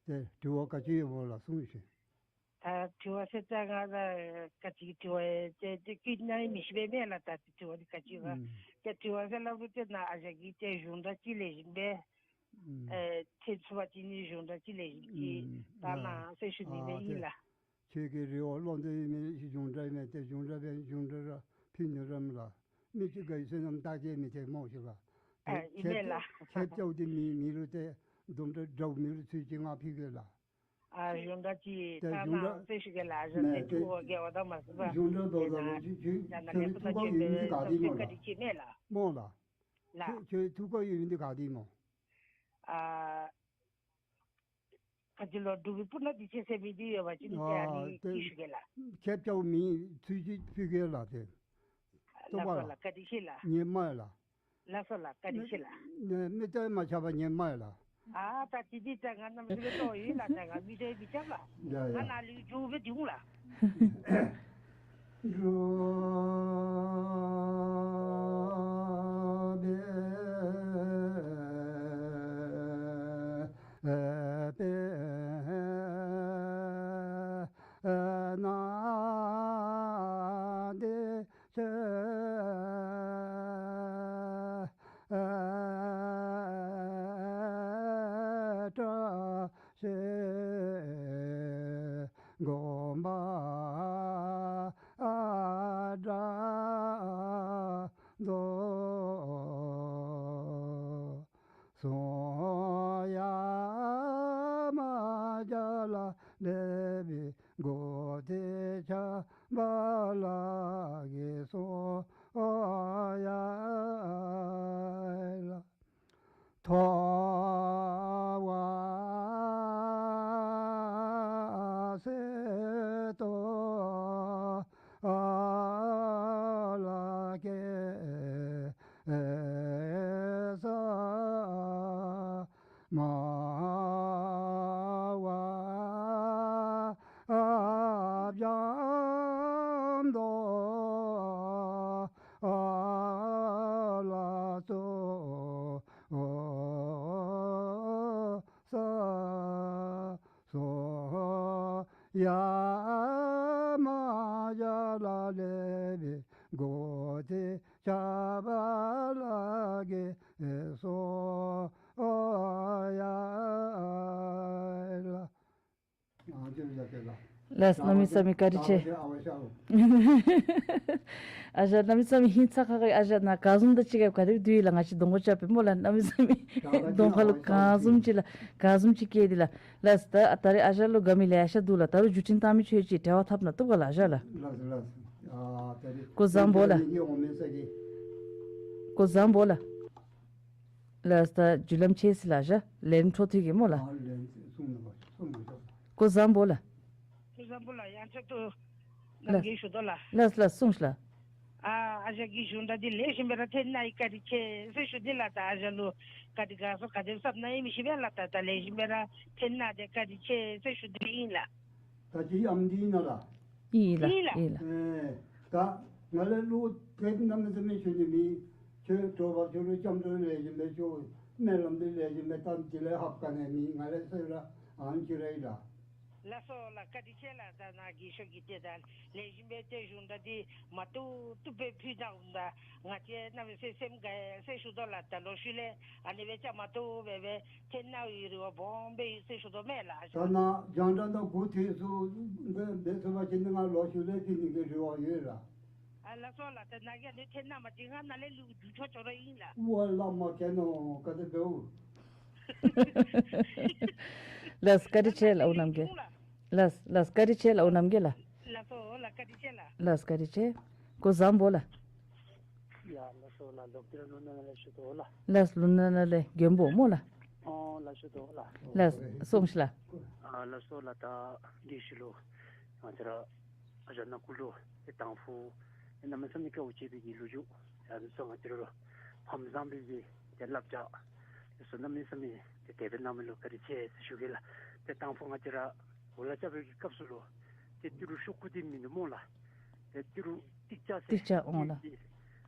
ཏེ་དྲི་བ་ག་ཅི་ཡོདཔ་ལགས་གསུངས་ཤིག། ད་དྲི་བ་ཟེར་ད་ང་ལ་ག་ཅི་དྲི་བ་ཡང་ཏེ་ཏེ་ཀུན་ནའི་མི་ཤེས་པས་མེན་ལགས། ད་ཏེ་དྲི་བ་འདི་ག་ཅི་ལགས། ཨུམ། ཏེ་དྲི་བ་ཟེར་སླབ་རུང་ཏེ་ནཱ་ཨ་ཞང་གིས་ཏེ་གཞུང་གྲྭ་ཅིག་ལེགས་ཤོམ་སྦེ་ཨུམ། ཨེ་ཐོན་ཚུགས་པ་ཅིན་ནི་གཞུང་གྲྭ་ཅིག་ལེགས་ཤོམ་ཅིག་ཨུམ། བཏང་གནང་ཟེར་ཞུ་ནི་སྦེ་ཨིན་ལགས། ཁྱོད་ཀྱི་རེ་བ་བློ་འདོད་ཨིན་མས། གཞུང་གྲྭ་ཨིན་མས། ཏེ་གཞུང་གྲྭ་སྦེ་གཞུང་གྲྭ་ར་ཕུལ་ནི་ར་མེན་ལགས། མི་ཅིག་ག་ཡི་བསོད་ནམས་བརྟག་དཔྱད་མི་ཐེག་སྨོ་ཤེས་པ། ཨ་ཨིན་མས་ལགས། ཁྱེད་ཁྱེད་ཅག་འདི་མི་མི་རུ་ཏེ་དུམ་གྲ་དྲག་མི་རུ་ཚུལ་ཅིག་ང་ཕུལ་གེ་ལགས། ཨ་གཞུང་གྲྭ་ཅིག་ཏེ་བཏང་གཞུང་གྲྭ་གནང་ཟེར་ཞུ་གེ་ལགས། གཞུང་གྲྭ་ཅིག་ཐུགས་དགོངས་དག་མ་ཟེར་བ། གཞུང་གྲྭ་ཏེ་ད་ད་ནཱ་ལས་ཐུགས་ཁར་ཡོད་མི་འདི་ག་ཏེ་སྨོ་ལགས། བཀའ་དྲིན་ཆེ་མས་ལགས། སྨོ་ལགས། ལགས། ཁྱོད་ཁྱོད་ཐུགས་ཁར་ཡོད་མི་འདི་ག་ཏེ་སྨོ། ཨ་ག་ཅི་ལོ་འབྲུག་པའི་སྤུ་ན་བདེ་ཆེན་ཟེར་མི་འདི་ཡོད་པ་ཅིན་ཏེ་ཨ་ཨ་ནི་ཏེ་ཅིག་ཞུ་གེ་ལགས། ཁྱེད་ཅག་མི་ཚུལ་ཅིག་ཕུལ་གེ་ལགས་ཏེ། ལགས་སོ་ལགས། བཀའ་དྲིན་ཆེ་ལགས། ཉན་སྨ་ལགས། ལགས་སོ་ལགས། བཀའ་དྲིན་ཆེ་ལགས། མི་མི་ལྟ་མ་ཆགས་པར་ཉན་སྨ་ལགས། ཨ་ད་ཅི་འདི་ད་ང་གནམ་མེད་ས་མེད་ལྟོ་ཡོད་ལགས། ད་ང་མི་ལྟ་མི་ཆགས་ལགས། ཡ་ཡ། ང་ནཱ་ལུ་འགྱོ་སྦེ་འདི་འོང་ལགས། འགྱོ་སྦེ་ཨ་པེ་ཨ་ན་དེ་ཆེ་ཨ་བཀྲ་ཤིས་སྒོམ་པ་ཨ་དྲག་དོ། སོང་ཡ་མ་རྒྱ་ལ་ལེ་བི་གོ་ཏེ་ཆ་བ་ལ་གེ་སོ་ཡ་ལ། ཐོ་བ་སེ་ཏོ་ཨ་ལ་ཀེ་ས་མ་བ་ཨ་བྱང་དོ་ཨ་ལ་ཙོ་ས་སོ་ཡ་མ་རྒྱ་ལ་ལེ་བི་གོ་ཏེ་ཆ་བ་ལ་གེ་སོ་ཡ་ལ། ལགས་གནམ་མེད་ས་མེད་བཀའ་དྲིན་ཆེ། ཨ་ཞང་གནམ་མེད་ས་མེད་ཧིང་ཚ་ཁ་ཁ། ཨ་ཞང་ནཱ་ག་བཟུམ་དང་གཅིག་ཁར་ག་དེ་སྦེ་སྡོད་ཡི་ལགས། ང་བཅས་གདོང་ཁར་རྐྱབ་པས་སྨོ་ལགས། གནམ་མེད་ས་མེད་གདོང་ཁ་ལུ་ག་བཟུམ་ཅིག་ལགས། ག་བཟུམ་ཅིག་སྐྱེས་ཏེ་ལགས། ལགས་ད་ད་རེས་ཨ་ཞང་ལུ་དགའ་མི་ལེ་ཤ་འདུག་ལགས། ད་རུང་བརྒྱུད་འཕྲིན་བཏང་མི་ཁྱོད་ཅིག་འབྲེལ་བ་འཐབ་ན་བཏུབ་ག་ལགས་ཨ་ཞང་ལགས། ལགས་ལགས། ཨ་ད་རེས་སྐུ་གཟུགས་བཟང་པོ་ལགས། སྐུ་གཟུགས་བཟང་པོ་ལགས། ལགས་ད་བརྒྱུད་ལམ་ཆད་ཅི་ལགས་ཨ་ཞང་། ལས་རིམ་འཕྲོ་མཐུད་ཀྱི་སྨོ་ལགས། ཨ་ལས་རིམ་གསུང་ནི་ལགས། གསུང་མ་ཆོག། སྐུ་གཟུགས་བཟང་པོ་ལགས། སྐུ་གཟུགས་བཟང་པོ་ལགས། ཡང་ཆེད་དུ་ལགས། ནམ་རྒྱུན་ཞུ་དོ་ལགས། ལགས་ལགས་གསུངས་ཤིག་ལགས། ཨ་ཨ་ཞང་གི་གཞུང་གྲྭ་འདི་ལེགས་ཤོམ་སྦེ་ར་ཐོན་གནང་ཡི་བཀའ་དྲིན་ཆེ་ཟེར་ཞུ་ནི་ལགས། ད་ཨ་ཞང་ལུ་ག་དེ་དགའ་སོང་ག་དེ་སྦེ་བསམ་གནང་ཡི་མི་ཤེས་པས་ལགས། ད་ད་ལེགས་ཤོམ་སྦེ་ར་ཐོན་གནང་སྟེ་བཀའ་དྲིན་ཆེ་ཟེར་ཞུ་ནི་ཨིན་ལགས། ད་ཅི་ཨམ་འདི་ཨིན་ན་ལགས། ཨིན་ལགས། ཨིན་ལགས། ཨིན་ལགས། ཨེ་ད་ང་ལས་ལོ་དེབ་གནམ་མེད་ས་མེད་ཞུ་ནི་མེད། ཁྱོད་དྲོ་པ་ཁྱོད་ལུ་སྐྱབས་འགྲོ་ལེགས་ཤོམ་སྦེ་ཞུ། སྨོན་ལམ་འདི་ལེགས་ཤོམ་སྦེ་བཏབ། དེ་ལས་ཧབ་ག་ནི་མེད། ང་ལས་ཟེར་ར་ཨ་ནི་ཅིག་ར་ཨིན་ལགས། ལགས་སོ་ལགས། བཀའ་དྲིན་ཆེ་ལགས། ད་ནཱ་གི་ཤོག་གི་ཏེ་ད་ལེགས་ཤོམ་སྦེ་ཏེ་གཞུང་གྲྭ་འདི་མ་བཏུབ་བཏུབ་སྦེ་ཕུལ་གནང་འོང་། ད་ང་བཅས་གནམ་མེད་ས་མེད་སེམས་དགའ་ཡི་ཟེར་ཞུ་དོ་ལགས། ད་ལོག་ཤུལ་ལས་ཨ་ནི་སྦེ་ཅིག་མ་བཏུབ་སྦེ་སྦེ་ཐོན་གནང་བའི་རེ་བ་སྦོམ་སྦེ་ཡོད་ཟེར་ཞུ་དོ་མས་ལགས། ད་ནཱ་རྒྱང་བསྒྲགས་ནང་འགོ་ཐོན་སུ་འབད་ཚུགས་པ་ཅིན་ང་ལོག་ཤུལ་ལས་ཕུལ་ནི་གི་རེ་བ་ཡོད་ལགས། ཨ་ལགས་སོ་ལགས། ད་ནཱ་གིས་ཨ་ནི་ཐོན་གནང་པ་ཅིན་ང་ནཱ་ལས་ལོག་འགྱོ་ཆོག་ཆོག་ར་ཨིན་ལགས། ཝ་ལགས་མ་མཁྱེན་ནོ་ག་དེ་འབདཝ། ལགས་བཀའ་དྲིན་ཆེ་ལགས་ཨོ་རྣམ་རྒྱལ། ལགས་ལགས་བཀའ་དྲིན་ཆེ་ལགས་ཨོ་རྣམ་རྒྱལ་ལགས། ལགས་སོ་ལགས། བཀའ་དྲིན་ཆེ་ལགས། ལགས་བཀའ་དྲིན་ཆེ། སྐུ་གཟུགས་བཟང་པོ་ལགས། ཡ་ལགས་སོ་ལགས། ལོག་སྟེ་ར་ལུང་ནག་ན་ལས་ཞུ་དོ་ལགས། ལགས་ལུང་ནག་ན་ལས་མགོན་པོ་སྨོ་ལགས། ཨོ་ལགས་ཞུ་དོ་ལགས། ལགས་གསུངས་ཤིག་ལགས། ཨ་ལགས་སོ་ལགས། ད་དེ་ཤུལ་ལུ་ང་བཅས་ར་ཨ་ཞང་ནང་ཁུལ་ལུ་ཏེ་དང་ཕུ་གནམ་མེད་ས་མེད་དཀའཝ་སྤྱད་པའི་གི་ལོ་རྒྱུས་ཡང་སོ་ང་བཅས་ར་ལུ་ཕམ་བཟང་པོའི་གི་ཏེ་བསླབ་བྱ་ཡང་སོ་གནམ་མེད་ས་མེད་ཏེ་དེ་སྦེ་གནང་མི་ལུ་བཀའ་དྲིན་ཆེ་ཟེར་ཞུ་གེ་ལགས། ཏེ་དང་ཕུ་ང་བཅས་ར་འོ་ལ་རྐྱབ་པའི་གི་སྐབས་སུ་ལུ་ཏེ་ཏི་རུ་ཤོག་ཀུ་འདི་མིན་འདུག་སྨོ་ལགས། ཏེ་ཏི་རུ་ཏིག་ཅ་ཟེར་ཏིག་ཅ་འོང་ལགས། ཏི་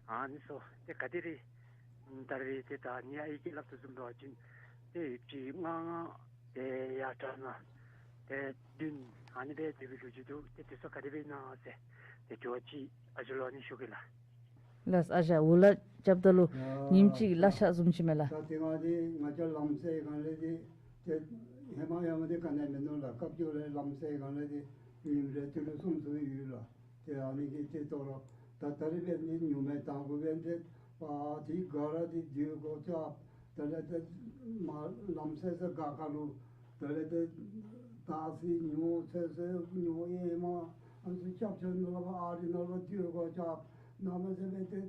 ཨ་ནི་སོ་ཏེ་ག་དེ་རེ་ད་རེས་ཏེ་ད་ངེའི་ཨའི་གིས་སླབ་དོ་བཟུམ་འབད་བ་ཅིན་ཏེ་ཡོདཔ་ཅིག་ང་ང་ཏེ་ཡར་དྲག་ན་ ཏེ་བདུན་ཨ་ནི་སྦེ་སྡོད་པའི་ལོ་རྒྱུས་འདུག། ཏེ་དེ་ཚུ་ག་དེ་སྦེ་ཨིན་ན་ཟེར་ཏེ་དྲི་བ་ཅིག་ཨ་ཞང་ལུ་ཨ་ནི་ཞུ་གེ་ལགས། ལགས། ཨ་ཞང་འུ་ལག་རྐྱབ་ད་ལུ་ཉིནམ་གཅིག་གླ་ཆ་བཟུམ་ཅིག་མས་ལགས། ད་དེ་སྒང་འདི་ང་བཅས་ལམ་སེལ་སྒང་ལས་འདི་ཏེ་ཧེ་མ་ཡང་འདི་ག་ནི་མིན་ནུག་ལགས། སྐབས་ཅིག་ལས་ལམ་སེལ་སྒང་ལས་འདི་ཉིནམ་རེ་ཏི་རུ་གསུམ་ཚུ་ཡོད་ལགས། ཏེ་ཨ་ནི་གི་ཏེ་དོ་རུང་ད་ད་རིས་འབད་ནི་ཉུང་མས། དང་ཕུ་འབད་ནི་ཏེ་པ་ཏེ་ག་ར་འདི་སྡོད་དགོ་ཅ། དེ་ལས་ཏེ་མ་ལམ་སེལ་ས་ག་ཁ་ལུ་དེ་ལས་ཏེ་ད་སི་ཉོ་ཚེ་སི་ཉོ་ཨེ་མ་ཨ་ནི་ཚུ་རྐྱབ་ཆ་ནང་ལུ་ཨ་རི་ནང་ལུ་སྡོད་དགོ་ཅ། གནམ་མེད་ས་མེད་ཏེ་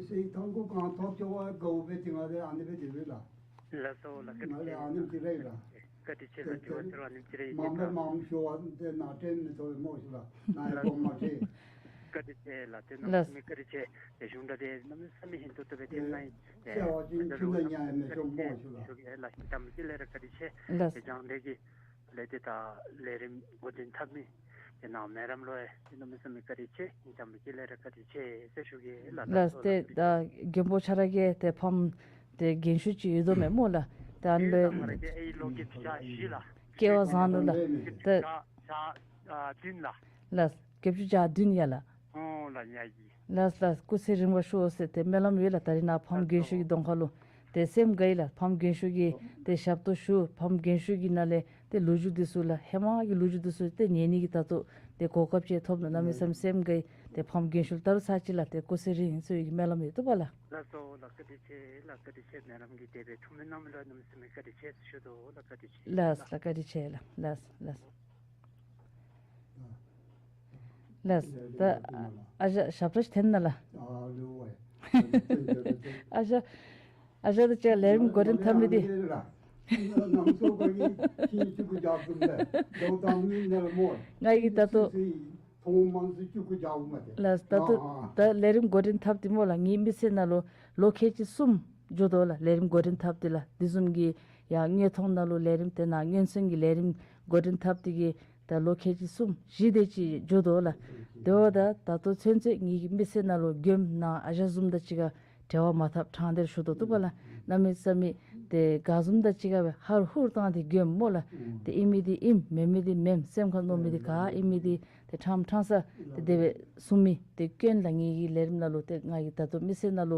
སི་ཐང་གུ་གང་ཐོབ་ཅ་བ་དགའཝ་སྦེ་དེ་སྒང་ལས་ཨ་ནི་སྦེ་སྡོད་ཡོད་ལགས། ལགས་སོ་ལགས། བཀའ་དྲིན་ཆེ། ང་ལས་ཨ་ནི་ཅིག་རེ་ལགས། བཀའ་དྲིན་ཆེ་ལགས། དྲི་བ་ཟེར་བ་ཨ་ནི་ཅིག་རེ་ཨིན་མ་ལགས། མ་མ་ཞུ་བ་ཏེ་ནཱ་དྲན་མི་ཐོབ་སྨོ་ཤིག་ལགས། ནཱ་ཡི་གོང་མ་ཁྲིད། བཀའ་དྲིན་ཆེ་ལགས། ཏེ་གནམ་མེད་ས་མེད་བཀའ་དྲིན་ཆེ། ཏེ་གཞུང་དྲང་ཏེ་གནམ་མེད་ས་མེད་ཧིང་ཐུག་ཐུག་སྦེ་ཏེ་ནཱ་ཡི་ཏེ་ཟེར་བ་ཅིན་ཆུ་ནང་ཉ་ཡང་མི་ཤོང་སྨོ་ཤིག་ལགས། ཞུ་གེ་ལགས། ཐམས་ཅད་ལས་ར་བཀའ་དྲིན་ཆེ། ལགས། ཏེ་ལྕང་ལེགས་ཀྱི་ལས་ཏེ་ད་ལས་རིམ་འགོ་འདྲེན་འཐབ་མི་ཏེ་ནཱ་མེ་རམ་ལུ་ཡང་ཏེ་གནམ་མེད་ས་མེད་བཀའ་དྲིན་ཆེ། ཨིན་ཐམས་ཅད་ལས་ར་བཀའ་དྲིན་ཆེ་ཟེར་ཞུ་གེ་ལགས། ལགས། ཏེ་ད་མགོན་པོ་ཁྱོད་ར་གིས་ཏེ་ཕམ་ཏེ་རྒན་ཤོས་ཅིག་ཡོད་དོ་མས་སྨོ་ལགས། ཏེ་ཨ་ནི་ལུ་ཏེ་ང་ར་གི་ཨའི་ལོ་བརྒྱད་ཅུ་གྱ་བཞི་ལགས། སྐལ་བ་བཟང་ནུག་ལགས། ཏེ་བརྒྱད་ཅུ་གྱ་བདུན་ལགས། ལགས། བརྒྱད་ཅུ་གྱ་བདུན་ཡ་ལགས། ཨོ་ལགས། ཡ་ཡི། ལགས་ལགས། སྐུ་ཚེ་རིང་བར་ཤོག་ཟེར་ཏེ་སྨོན་ལམ་ཡོད་ལགས། ད་རིས་ནཱ་ཕམ་རྒན་ཤོས་ཀྱི་གདོང་ཁ་ལུ་ཏེ་སེམས་དགའ་ཡི་ལགས། ཕམ་རྒན་ཤོས་ཀྱིས་ཏེ་ཞབས་ཏོག་ཞུ། ཕམ་རྒན་ཤོས་ཀྱི་ནང་ལས་ཏེ་ལོ་རྒྱུས་འདི་ཚུ་ལགས། ཧེ་མ་གི་ལོ་རྒྱུས་འདི་ཚུ་ཏེ་ཉན་ནི་གི་ད་ལྟོ་ཏེ་གོ་སྐབས་ཅིག་ཐོབ་ནུག། གནམ་མེད་ས་མེད་སེམས་དགའ་ཡི། ཏེ་ཕམ་རྒན་ཤོས་ལུ་ད་རུང་ཚར་གཅིག་ལགས་ཏེ་སྐུ་ཚེ་རིང་ཟེར་བའི་སྨོན་ལམ་ཡོད་དོ་པ་ལགས། ལགས་སོ་ལགས། བཀའ་དྲིན་ཆེ་ལགས། བཀའ་དྲིན་ཆེ། མེ་རམ་གྱིས་དེ་སྦེ་ཐུགས་སྨོན་གནང་མི་ལུ་གནམ་མེད་ས་མེད་བཀའ་དྲིན་ཆེ་ཟེར་ཞུ་དོ་ལགས། བཀའ་དྲིན་ཆེ་ལགས། ལགས་ལགས། བཀའ་དྲིན་ཆེ་ལགས། ལགས་ལགས། ལགས། ད་ཨ་ཞང་ཞབས་ཁྲ་ཅིག་འཐེན་ན་ལགས། ཨ་ཞང་ཨ་ཞང་དང་གཅིག་ཁར་ལས་རིམ་འགོ་འདྲེན་འཐབ་མི་འདི། ང་གིས་ད་ལྟོ་ལགས། ད་ལྟོ་ད་ལས་རིམ་འགོ་འདྲེན་འཐབ་སྟེ་སྨོ་ལགས། ངེའི་མི་ཚེ་ནང་ལུ་ལོ་ཁལ་གཅིག་གསུམ་འགྱོ་དོ་ལགས། ལས་རིམ་འགོ་འདྲེན་འཐབ་སྟེ་ལགས། དེ་བཟུམ་གྱི་ཡང་དངོས་མཐོང་ནང་ལུ་ལས་རིམ་ཏེ་ནཱ་སྔོན་ཚོད་ཀྱི་ལས་རིམ་འགོ་འདྲེན་འཐབ་སྟེ་གིས་ད་ལོ་ཁལ་གཅིག་གསུམ་བཞི་དེ་ཅིག་འགྱོ་དོ་ལགས། དེ་འབདཝ་ད་ད་ལྟོ་ཚུན་ཚོད་ངེའི་གི་མི་ཚེ་ནང་ལུ་མགྱོནམ་ནཱ་ཨ་ཞང་བཟུམ་དང་གཅིག་ཁར་འབྲེལ་བ་མ་འཐབ་ཕྲང་སྟེ་ར་ཞུ་དོ་བཏུབ་པ་ལགས། གནམ་མེད་ས་མེད་ཏེ་ག་བཟུམ་དང་གཅིག་ཁར་སྦེ་ཧ་རུ་ཧུ་རུ་བཏང་སྟེ་མགྱོནམ་སྨོ་ལགས། ཏེ་ཨིན་མི་འདི་ཨིནམ་མེན་མི་འདི་མེནམ་སེམས་ཁར་མནོ་མི་འདི་ག་ཨིན་མི་འདི་ཏེ་ཕྲང་ཕྲང་ས་ཏེ་དེ་སྦེ་གསུང་མི་ཏེ་སྐྱོན་ལགས། ངེའི་གི་ལས་རིམ་ནང་ལུ་ཏེ་ང་གིས་ད་ལྟོ་མི་ཚེ་ནང་ལུ་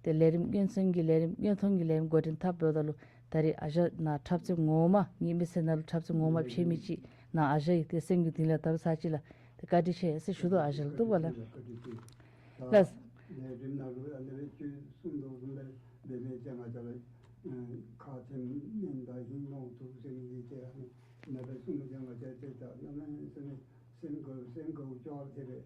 ཏེ་ལས་རིམ་སྔོན་ཚོད་ཀྱི་ལས་རིམ་དངོས་མཐོང་གི་ལས་རིམ་འགོ་འདྲེན་འཐབ་འབདཝ་ད་ལུ་ད་རིས་ཨ་ཞང་ནཱ་འཁྲབ་ཚུགས་ངོ་མ་ངེའི་མི་ཚེ་ནང་ལུ་འཁྲབ་ཚུགས་ངོ་མ་ཕྱད་མི་ཅིག་ནཱ་ཨ་ཞང་ཨིན། ཏེ་སེམས་ཀྱི་གཏིང་ལས་ད་རུང་ཚར་གཅིག་ལགས་ཏེ་བཀའ་དྲིན་ཆེ་ཟེར་ཞུ་དོ་ཨ་ཞང་ལུ་བཏུབ་པ་ལགས། ལགས། ལས་རིམ་ནང་ལུ་ཨ་ནི་སྦེ་ཁྱོད་གསུང་དོ་བཟུམ་སྦེ་འབད་མི་ཅིག་ང་བཅས་ལུ་ཁ་ཐེམ་ནན་ད་ཧིང་ནོར་འདུག་ཟེར་མི་འདི་ཏེ་ཨ་ནི་ཨ་ནི་སྦེ་གསུངས་མི་ཅིག་ང་བཅས་ཏེ་ད་གནམ་མེད་ས་མེད་སེམས་དགའ་སེམས་དགའཝ་ཅིག་ལགས། དེ་སྦེ་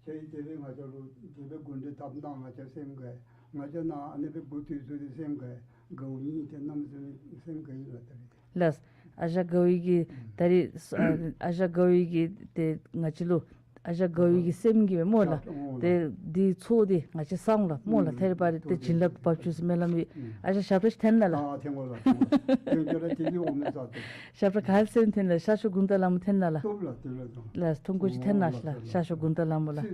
ཁྱོད་ཀྱིས་དེ་སྦེ་ང་བཅས་ལུ་དེ་སྦེ་འགོ་འདྲེན་འཐབ་གནང་། ང་བཅས་སེམས་དགའ། ང་བཅས་ནཱ་ཨ་ནི་སྦེ་འགོ་བཙུགས་ཚུགས་ཏེ་སེམས་དགའ། དགའཝ་ཨིན། ཏེ་གནམ་མེད་ས་མེད་སེམས་དགའ་ཡི་ལགས། ད་རིས་ལགས། ཨ་ཞང་དགའ་བའི་གི་ད་རིས་ཨ་ཨ་ཞང་དགའ་བའི་གི་ཏེ་ང་བཅས་ལུ་ཨ་ཞང་དགའ་བའི་གི་སེམས་ཀྱིས་སྦེ་སྨོ་ལགས། ཏེ་འདི་ཚོགས་འདི་ང་བཅས་བསག་འོང་ལགས་སྨོ་ལགས། ཐད་རི་བ་རི་ཏེ་བྱིན་རླབས་འབབ་བཅུག་ཟེར་སྨོན་ལམ་ཡོད། ཨ་ཞང་ཞབས་ཁྲ་ཅིག་འཐེན་ན་ལགས། ཨ་འཐེན་དགོ་ལགས། འཐེན་དགོ་ལགས། འཐེན་ཅི་ར་དེ་ལུ་འོང་མི་ཚར་ཏེ། ཞབས་ཁྲ་ག་ར་འཐེན་ན་ལགས། ཤར་ཕྱོགས་དགུང་དཀར་ལྷ་མོ་འཐེན་ན་ལགས། ལགས། ཐུང་ཀུ་ཅིག་འཐེན་ན་ལགས། ཤར་ཕྱོགས་དགུང་དཀར་ལྷ་མོ་ལགས།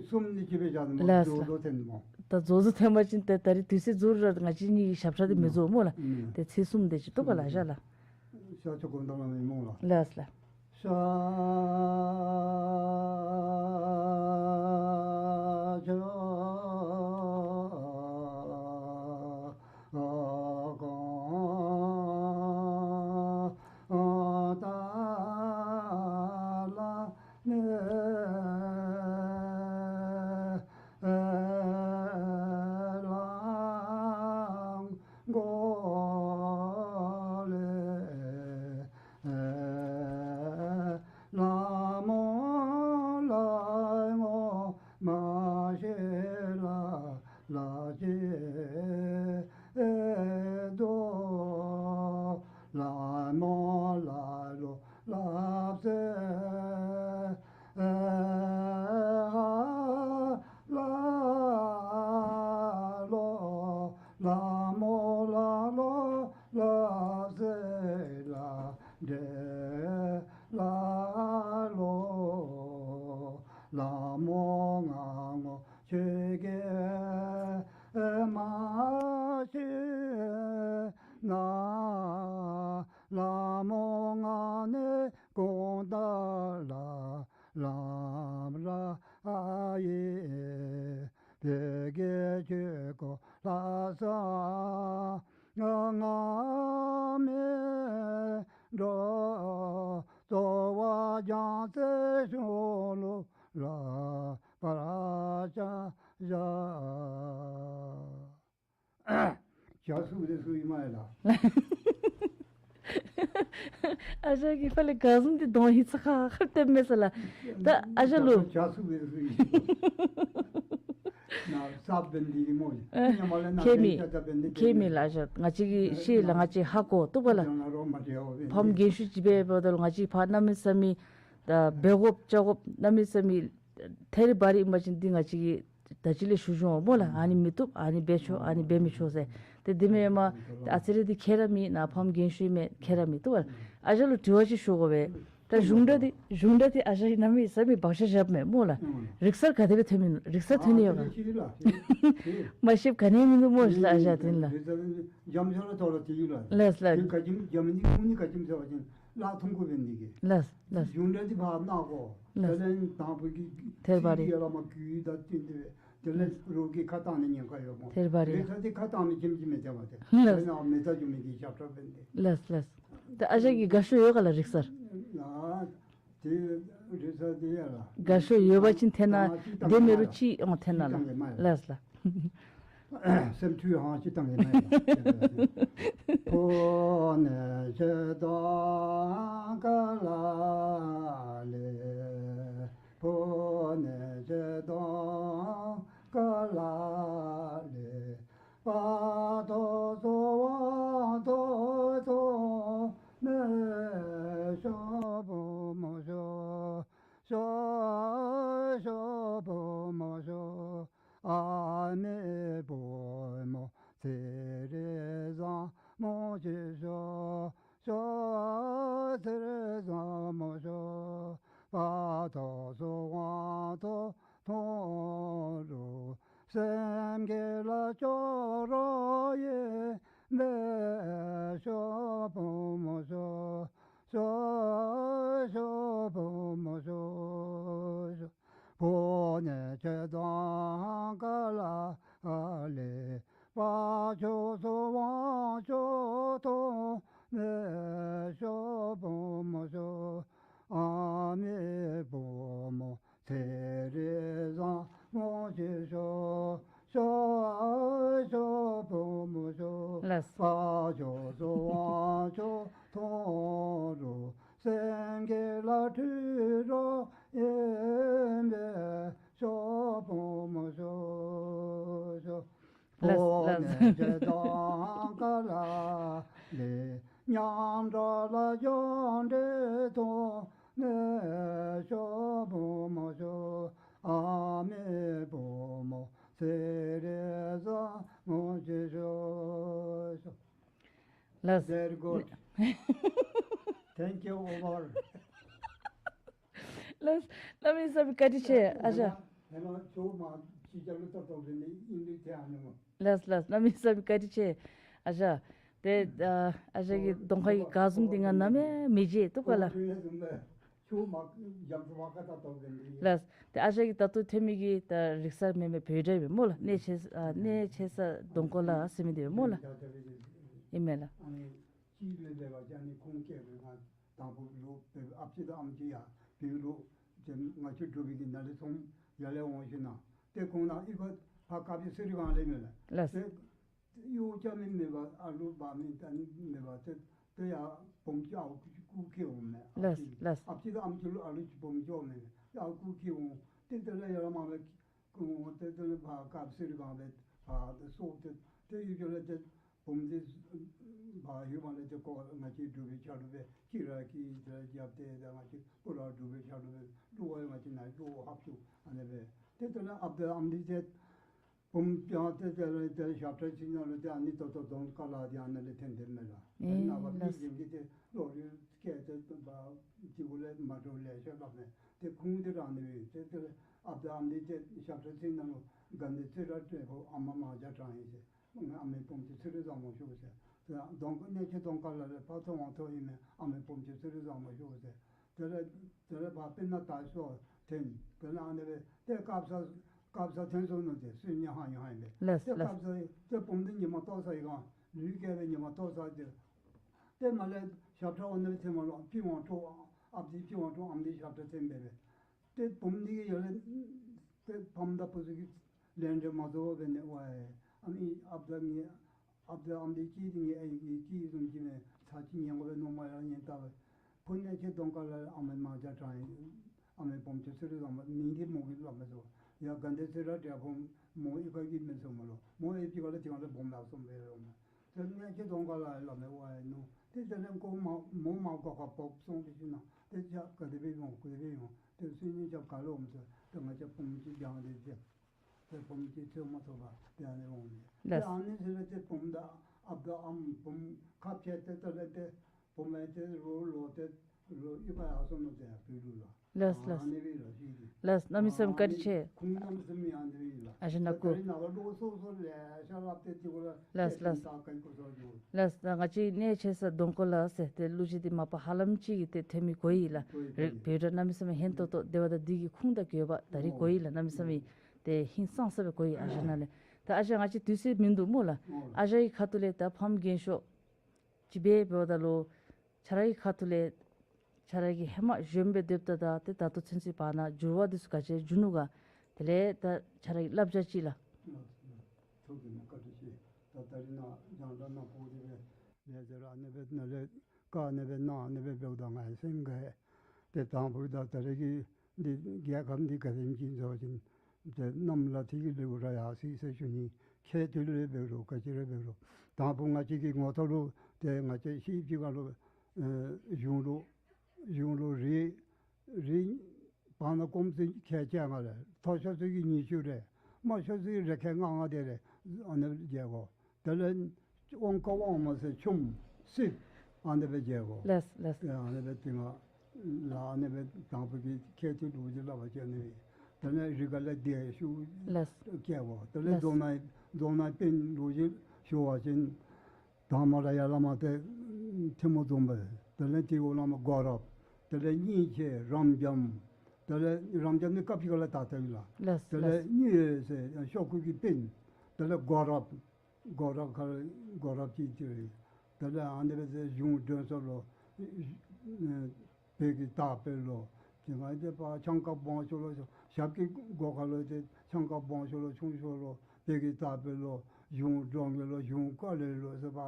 ལགས་ལགས། ད་རྫོགས་རྫོགས་འཐེན་པ་ཅིན་ཏེ་ད་རིས་དུས་ཚོད་རྫོགས་ར་ང་བཅས་གཉིས་ཀྱི་ཞབས་ཁྲ་འདི་མི་རྫོགས་སྨོ་ལགས། ཏེ་ཚིག་གསུམ་དེ་ཅིག་བཏུབ་པ་ལགས། ཨ་ཞང་ལགས། ཤར་ཕྱོགས་དགུང་དཀར་ལྷ་མོ་ཨིན་སྨོ་ལགས། ལགས་ལགས། ཤར་ཕྱོགས་དགུང་དཀར་ལྷ་མོ་གླང་མགོ་ལས། ལྷ་མོ་ལྷ་མོ་མ་ཤེས་ལ་ལ་ཅི་དོ། ལྷ་མོ་ལྷ་ལོ་ལྷ་སེ་ཧ་ལ་ལོ། ལྷ་མོ་ལྷ་ལོ་ལ་སེ་ལ་འདྲེ་ལ་ལོ། ལྷ་མོ་ང་ངོ་ཆོས་སྐད་མ་ཤེས་ན། ལྷ་མོ་ང་ནི་གོང་ ཏཱ་ལ་ལམ་ར་ཡེ། བོད་ཀྱི་ཆོས་སྐོར་ལྷ་ས་ང་མི་འགྲོ། རྩོལ་བ་བྱང་སེམས་ཤོ་ལོ་ལ་པར་ཆ་བཞག། ཇ་སུབ་རེ་སུབ་ཨིན་མས་ལགས། ཨ་ཞང་གིས་ཕར་ལས་དགའ་ཟུམ་འདི་གདོང་ཧི་ཚ་ཁ་ཁ་སྟོནམ་མས་ལགས། ད་ཨ་ཞང་ལུ། ཇ་སུབ་རེ་སུབ་ཨིན། ན་ས་བེན་འདི་གི་མོ། ཨ་ཉམས་མ་ལས་ན་ཁྱད་མེད། ཇ་ཇ་བེན་འདི་ཁྱད་མེད་ལགས། ཨ་ཞང་ང་བཅས་ཀྱིས་ཤེས་ལགས། ང་བཅས་ཧ་གོ་འདུག་པ་ལགས། ཕམ་རྒན་ཤོས་ཅིག་འབད་འབདཝ་ད་ལུ་ང་བཅས་ཕར་གནམ་མེད་ས་མེད་ད་འབད་དགོཔ་བཅའ་དགོཔ་གནམ་མེད་ས་མེད་ཐད་རི་བ་རི་ཨིན་པ་ཅིན་འདི་ང་བཅས་ཀྱིས་ད་ཅི་ལས་ཞུ་ཞུཝ་སྨོ་ལགས། ཨ་ནི་མི་བཏུབ། ཨ་ནི་འབད་ཆོག། ཨ་ནི་འབད་མི་ཆོག་ཟེར། ཏེ་འདི་མེན་མས། ཨ་ཙི་རེ་འདི་ཁྱད་ར་མེད། ན་ཕམ་རྒན་ཤོས་མས། ཁྱད་ར་མེད་འདུག་པ་ལགས། ཨ་ཞང་ལུ་དྲི་བ་ཅིག་ཞུ་དགོ་པས། ད་གཞུང་སྒྲ་འདི་གཞུང་སྒྲ་འདི་ཨ་ཞང་གིས་གནམ་མེད་ས་མེད་བག་ཆགས་བཞགཔ་མས་སྨོ་ལགས། རིག་གསར་ག་དེ་སྦེ་ཐོན་མི་རིག་གསར་ཐོན་ནི་ཡོད་ག། མ་ཤེསཔ་ག་ནི་མིན་འདུག་སྨོ་ལགས་ཨ་ཞང་དེ་ལགས། ལགས་ལགས། ལགས་ལགས། ལགས་ལགས། ཐེར་བ་རེ་ལགས། ཐེར་བ་རེ་ལགས། ལགས་ལགས། ད་ཨ་ཞང་གིས་དགའ་ཤོས་ཡོད་ག་ལགས་རིག་གསར། དགའ་ཤོས་ཡོད་པ་ཅིན་འཐེན་ན། དེ་མེད་རུང་ཅིག་ཡང་འཐེན་ན་ལགས། ལགས་ལགས། སེམས་འཁྲུལ་ཧང་ཅིག་བཏང་ཡོད་མས། ཨ་མའི་བུ་མོ་ཚེ་རིང་བཟང་མོ་ཅིག་ཤོག། ཤོག་ཚེ་རིང་བཟང་མོ་ཤོག། བ་ཐོག་སོ་དབང་ཐོག་མཐོང་རུང་སེམས་བསྐྱེད་ལ་སྐྱོ་རོགས་ཡེ་མེད། ཤོག་བུ་མོ་ཤོག། ཤོག་ཤོག་བུ་མོ་ཤོག། ཤོག་བུ་ནི་ཁྱེད་དང་ག་ལ་ལས་བ་ཁྱོད་སུ་དབང་ཁྱོད་ཐོག་མེད། ཤོག་བུ་མོ་ཤོག། ཨ་མའི་བུ་མོ་ཚེ་རིང་བཟང་མོ་ཅིག་ཤོག། ཤོག་ཤོག་བུ་མོ་ཤོག། ལགས། བ་ཁྱོད་སུ་དབང་ཁྱོད་ཐོག་རུང་སེམས་བསྐྱེད་ལ་འཁྲུལ་རོགས་ཡེ་མེད། ཤོག་བུ་མོ་ཤོག། ཤོག། ལགས་ལགས། བུ་ནི་ཁྱེད་དང་ག་ལ་ལས་མཉམ་དྲག་ལ་སྦྱོར་འབྲེལ་ཐོག་མེད། ཤོག་བུ་མོ་ཤོག། ཨ་མའི་བུ་མོ་ཚེ་རིང་བཟང་མོ་ཅིག་ཤོག། ཤོག། ལགས། Very good. Thank you, over. ལགས། གནམ་མེད་ས་མེད་བཀའ་དྲིན་ཆེ་ཨ་ཞང་། ཧེ་མ་ཁྱོད་མ་ཅིག་ཅར་ལུ་ཏག་ཏག་འབད་ནི་ཨིན་ལུ་ཏེ་ཨ་ནི་མོ། ལགས་ལགས། གནམ་མེད་ས་མེད་བཀའ་དྲིན་ཆེ་ཨ་ཞང་། ཏེ་ཨ་ཨ་ཞང་གི་གདོང་ཁ་གི་དགའ་འཛུམ་འདི་ང་ནམ་ཡང་མི་བརྗེད་འདུག་ག་ལགས། ཁྱོད་མ་ཡང་ཁྱོད་མ་ཀ་ཏག་ཏག་འབད་ནི། ལགས། ཏེ་ཨ་ཞང་གིས་ད་ལྟོ་ཐོན་མི་གི་ད་རིག་གསར་མེན་མེན་བོད་སྒྲ་སྦེ་སྨོ་ལགས། གནས་ཆེ་ས་ཨ་གནས་ཆེ་ས་གདོང་ཁ་ལ་ཟེར་མི་འདི་སྦེ་སྨོ་ལགས། ཨིན་མས་ལགས། ཨ་ནི་ཅིག་ལས་འབད་བ་ཅིན་ཨ་ནི་ཁོང་སྐྱེས་པའི་ང་དང་པོ་ལོག་སྦེ་ཨཔ་ཅིག་དང་ཨམ་ཅིག་ཡར་བོད་ལུ་ཏེ་ང་བཅས་འབྲུག་པའི་གི་ནང་ལས་ཚུར་ཡར་ལས་འོང་ཞིནམ་ཏེ་ཁོང་ནཱ་ཨི་ཕ་ཕར་དཀར་སྦི་གསེར་སྒང་ལས་མས་ལགས། ལགས། ཏེ་གཡོག་རྐྱབ་མི་མེད་པར་ཨ་ལུ་འབག་མི་ད་ནི་མེད་པར་ཏེ་ཏེ་ཡར་བུམོ་ཅིག་ཨརཝ་སྐུ་སྐུ་སྐྱེ་འོང་མས། ལགས་ལགས། ཨཔ་ཅིག་དང་ཨམ་ཅིག་ལུ་ཨ་ལུ་ཅིག་བུམོ་ཅིག་འོང་མས། ཡར་སྐུ་སྐྱེ་འོང་། ཏེ་དེ་ལས་ཡར་མར་ལས་ཁོང་ཏེ་དེ་ལས་ཕར་དཀར་སྦི་གསེར་སྒང་སྦེ་ཕར་ཏེ་སོང་སྟེ་ཏེ་ཡུལ་ལུ་ཏེ་བུམོ་འདི་ཕར་ཡུལ་མ་ལས་ཏེ་ཁོ་ང་བཅས་འབྲུག་པའི་ཆ་ལུ་སྦེ་ཅིག་ར་གི་ཏེ་རྒྱབ་སྟེ་ཏེ་ང་བཅས་སྤུ་ལ་འབྲུག་པའི་ཆ་ལུ་སྦེ་བློ་བ་ང་བཅས་ནཱ་བློ་ཧབ་ཅུ་ཨ་ནི་སྦེ་ཏེ་དེ་ལས་ཨཔ་དང་ཨམ་འདི་ཏེ་བུམོ་ཡང་ཏེ་དེ་ལས་ཏེ་ཞབས་ཁྲ་ཅིག་ནང་ལུ་ཏེ་ཨ་ནི་ད་ལྟོ་གདོང་ཁ་ལ་འདི་ཨ་ནི་ལས་ཐོན་ཏེ་མས་ལགས། ཨེ་ནངས་པ་ལགས། མི་གཞན་གྱིས་ཏེ་བློ་རིག་སྐད་ཏེ་བ་ཅིག་གུ་ལས་མ་འདྲཝ་ལེ་ཤ་སླབ་མས། ཏེ་ཁུངས་འདི་རང་ནི་ཏེ་ཏེ་ཨཔ་དང་ཨམ་འདི་ཏེ་ཞབས་ཁྲ་ཅིག་ནང་ལུ་དགའ་ལྡན་རྩེ་ར་ཏེ་ཁོ་ཨ་མ་མང་ཇ་དྲངས་ཡི་ཟེར། ང་ཨ་མའི་བུམོ་ཅིག་ཚེ་རིང་བཟང་མོ་ཤོག་ཟེར། ཏེ་གདོང་ཁ་གནས་ཆེ་གདོང་ཁ་ལ་ལས་ཕར་ཚུར་འོང་ཐོག་ཨིན་མས། ཨ་མའི་བུམོ་ཅིག་ཚེ་རིང་བཟང་མོ་ཤོག་ཟེར། དེ་ལས་དེ་ལས་ཕར་དཔེར་ན་དར་ཤོག་འཐེན། དེ་ལས་ཨ་ནི་སྦེ་ཏེ་སྐབས་ས་སྐབས་ས་འཐེན་སོང་ནུག། ཏེ་སུ་ཉི་ཧ་ཉི་ཧ་ཨིན་པས། ལགས་ཏེ་ལགས། སྐབས་ས་ཏེ་བུམོ་འདི་ཉི་མ་གཏོགས་ས་ཡི་ག་ལུས་སྐྱེས་པའི་ཉི་མ་གཏོགས་ས་ཏེ་ཏེ་མ་ལས་ཞབས་ཁྲ་འོ་ནི་སྦེ་འཐེན་མ་ལོ། པི་ཝང་ཁྲོ་ཨ་པ་འདི་པི་ཝང་ཁྲོ་ཨམ་འདི་ཞབས་ཁྲ་འཐེན་པས་པས། ཏེ་བུམོ་འདི་གིས་ཡར་ལས་ཏེ་ཕམ་དང་བུ་ཚུ་གིས་ལན་འདྲི་མ་ཚུགས་པར་འབད་ནི་ཝའེ་ཨ་མི་ཨ་པ་ད་ངེ་ཨ་པ་ད་ཨམ་འདི་ཅིག་འདི་ངེ་ཨའི་གི་ཅིག་བཟུམ་ཅིག་མས། ཚར་གཅིག་ཉན་དགོ་པས་མནོ་མ་ཡར་ཉན་ལྟ་བས། ཁོ་གནས་ཆེན་གདོང་དཀར་ལ་ཨ་མའི་མ་ཇ་དྲང་ཨ་མའི་བུམོ་ཅིག་ཚུར་རེ་བཟང་མ་མིང་འདི་མོ་གིས་སླབ་མི་ཚུགས། ཡ་དགའ་ལྡན་ཚེ་རབས་འབྲས་སྤུངས་མོ་ཨི་ཁ་གིས་མི་ཚུགས་མ་ལོ། མོ་ཨེ་ཅིག་ག་ལ་དེ་ག་ལ་བུམོ་ལགས་སོ་སྦེ་རོ་མ། ཏེ་གནས་ཆེན་གདོང་དཀར་ལ་སླབ་མས་ཝའེ་ནུ། ཏེ་དེ་ལས་ཁོ་མ་མོ་མ་གོ་ཁ་བབས་སོང་སྟེ་ཞུ་ན། ཏེ་ཇ་ག་དེ་སྦེ་ཡོང་ག་དེ་སྦེ་ཡོང་། ཏེ་སུ་ཉིད་ཇ་ག་ལོ་འོང་ཟེར། ཏེ་ང་ཅག་བུམོ་ཅིག་རྒྱང་དེ་ཏེ་ཏེ་བུམོ་ཅིག་ཚོད་མ་ཐུབ་པར་ཏེ་ཨ་ནི་འོང་ནི། ཏེ་ལགས། ཨ་ནི་ཟེར་ཏེ་བུམོ་དང་ཨ་པ་དང་ཨམ་བུམོ་ཁ་ཕྱེ་སྟེ་ཏེ་ལས་ཏེ་བུམོ་ཨེ་ཏེ་རོགས་ལོག་སྟེ་རོགས་ཨི་ཁ་ཡར་སོང་ནུག། ཏེ་བོད་ལུ་ལགས། ལགས་ལགས། ཨ་ནི་སྦེ་ར་ཤེས་ཏེ། ལགས། གནམ་མེད་ས་མེད་བཀའ་དྲིན་ཆེ། ཁུངས་གནམ་མེད་ས་མེད་ཨ་ནི་སྦེ་ལགས། ཨ་ཞེ་ན་ད་ཀོ། ད་རེས་ནངས་པ་ལོག་སོ་སོ་ལེ་ཤ་སླབ་སྟེ་ཏེ་གོ་ལ་ལགས་ལགས། ད་ག་གི་གོ་ས་འགྱོ། ལགས། ད་ང་བཅས་གནས་ཆེ་ས་གདོང་དཀར་ལ་ཟེར་ཏེ་གླུ་གཞས་འདི་མ་པ་ཧ་ལམ་ཅིག་གིས་ཏེ་ཐོན་མི་གོ་ཡི་ལགས། གོ་ཡི་རེ་གོ་ཡི། བོད་སྒྲ་གནམ་མེད་ས་མེད་སྙན་ཏོང་ཏོ་དེ་འབདཝ་ད་འདི་གི་ཁུངས་དང་དགོས་པ་ད་རེས་གོ་ཡི་ལགས། གནམ་མེད་ས་མེད་ཏེ་ཧིང་སངས་ས་སྦེ་གོ་ཡི། ཨ་ཞེ་ན་ལས་ད་ཨ་ཞེ་ང་བཅས་དུས་ཚོད་མིན་འདུག་སྨོ་ལགས། ཨ་ཞེ་གི་ཁ་ཐུག་ལས་ད་ཕམ་རྒན་ཤོས་ཅིག་སྦེ་འབདཝ་ད་ལུ་ཁྱོད་རའི་ཁ་ཐུག་ལས་ཁྱོད་ར་གིས་ཧེ་མ་གཞོནམ་སྦེ་སྡོདཔ་ད་ད་ཏེ་ད་ལྟོ་ཚུན་ཚོད་བར་ན་འགྱུར་བ་འདི་ཚུ་ག་ཅི་བྱུང་ནུག་ག། དེ་ལས་ད་ཁྱོད་ར་གི་བསླབ་བྱ་ཅིག་ལགས། ཐུགས་རྗེ་ཆེ། ད་ད་རིས་ནཱ་རྒྱང་བསྒྲགས་ནང་ཕོག་སྟེ་སྦེ་ལས་ཟེར་ཨ་ནི་སྦེ་ནཱ་ལས་བཀའ་ཨ་ནི་སྦེ་གནང་ཨ་ནི་སྦེ་འབདཝ་ད་ང་སེམས་དགའ། ཏེ་དང་ཕུ་ད་ད་རེས་ཀྱི་འདི་རྒྱལ་ཁབ་འདི་ག་དེམ་ཅིག་འགྱོ་ཞིན་ཏེ་གནམ་ལ་ཐིག་ལེ་ལེའུ་ར་ཡར་སོ་ཡི་ཟེར་ཞུ་ནི། ཁྱད་དུ་ལས་འབད་རུང་ག་ཅི་ར་འབད་རུང་དང་ཕུ་ང་བཅས་ཀྱི་ངོ་ཐོག་ལུ་ཏེ་ང་བཅས་ཤེས་ཅི་ག་ལུ་ཨེ་གཞུང་ལུ་གཞུང་ལུ་རི་རི་བར་ན་སྐོར་ཚུ་ཁལ་བཅོ་ལྔ་རེ། མཐོ་ཤོས་ཚུ་གིས་ཉི་ཤུ་རེ། དམའ་ཤོས་ཚུ་གིས་རི་ཁལ་ལྔ་ལྔ་དེ་རེ་ཨ་ནི་རྒྱལ་དགོ། དེ་ལས་དབང་བཀའ་དབང་མོ་ཟེར་ཆུམ་སྲིབ་ཨ་ནི་སྦེ་མཇལ་དགོ། ལགས་ལགས། ཨ་ནི་སྦེ་དེ་སྔ་ལཱ་ཨ་ནི་སྦེ་དང་ཕུ་གི་ཁྱད་དུ་ལུ་ཅིག་སླབ་པ་ཅིན་ཨ་ནི་སྦེ། དེ་ལས་རི་ཁ་ལས་སྡེ་ཤུགས་ལགས། བསྐྱལ་དགོ། དེ་ལས་ལགས། རྫོང་ནང་རྫོང་ནང་དཔོན་ལུ་ཅིག་ཞུ་བ་ཅིན་དང་མ་ར་ཡར་ལས་མར་ཏེ་ཐིམ་ཕུ་རྫོང་དཔོན། དེ་ལས་དེ་འོག་ལས་མར་སྒོ་རཔ། དེ་ལས་གཉེར་ཆེན་རབ་འབྱམས། དེ་ལས་རབ་འབྱམས་ནི་སྐབས་ཅིག་ཁ་ལས་དར་དརཝ་ཨིན་ལགས། ལགས་དེ་ལས་ལགས། གཉེར་ཡོད་ཟེར་ཤོག་ཁུ་གི་དཔོན། དེ་ལས་སྒོ་རཔ། སྒོ་རཔ་ཁར་སྒོ་རཔ་ཅིག་ཅིག་རེ། དེ་ལས་ཨ་ནི་སྦེ་ཟེར་གཞུང་མགྲོན་ཚབ་ལོ། བོད་ཀྱི་དར་དཔོན་ལོ། དེ་སྔ་ཏེ་ཕར་ཆང་ཁ་སྦོམ་ཤོས་ལོ། ཞབས་ཀྱི་སྒོ་ཁ་ལུ་ཏེ་ཆང་ཁ་སྦོམ་ཤོས་ལོ་ཆུང་ཤོས་ལོ། བོད་ཀྱི་དར་དཔོན་ལོ། གཞུང་མགྲོན་ལོ། གཞུང་བཀའ་བློན་ལོ་ཟེར་བ།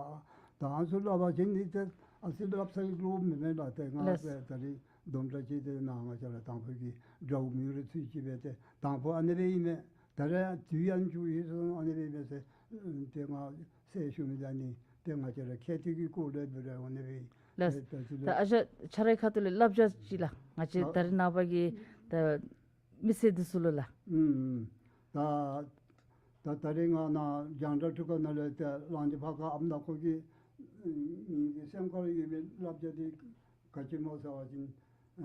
ད་ཨ་ནི་ཚུ་སླབ་པ་ཅིན་ནི་ཏེ་ཨ་ཙི་སླབ་ས་གི་ལོ་མེད་མེད་ལགས། ཏེ་ང་ལགས། ཏེ་ད་རིས་དུམ་གྲ་ཅིག་ཏེ་ནཱ་ང་བཅས་ར་དང་ཕུ་གི་དགྲ་བོ་མི་རེ་ཚུད་ཅི་སྦེ་ཏེ་དང་ཕུ་ཨ་ནི་སྦེ་ཨིན་མས། ད་རེས་དུས་ཡང་འགྱུར་ཡི་སོང་ཨ་ནི་སྦེ་ཨིན་མས་ཟེར་ཏེ་ང་ཟེར་ཞུ་མི་ད་ནི་ཏེ་ང་བཅས་ར་ཁྱད་དུ་གི་སྐོར་ལས་འབད་ར་འོང་ནི་སྦེ། ལགས། ད་ཅི་ད་ལས་ཨ་ཞེ་ཁྱོད་རའི་ཁ་ཐུག་ལས་བསླབ་བྱ་ཅིག་ལགས། ང་བཅས་ད་ད་རེས་ནངས་པ་གི་ད་མི་སེར་འདི་ཚུ་ལུ་ལགས། ཨུམ་ད་ད་ད་རིས་ང་ནཱ་རྒྱང་བསྒྲགས་ཁྲི་ཀ་ནང་ལས་ཏེ་གླང་ཆེན་ཕ་ཁ་ཨམ་ད་ཁོ་གི་ཨུམ་སེམས་ཁར་ཡོད་མི་བསླབ་བྱ་འདི་ག་ཅི་སྨོ་ཟེར་བ་ཅིན་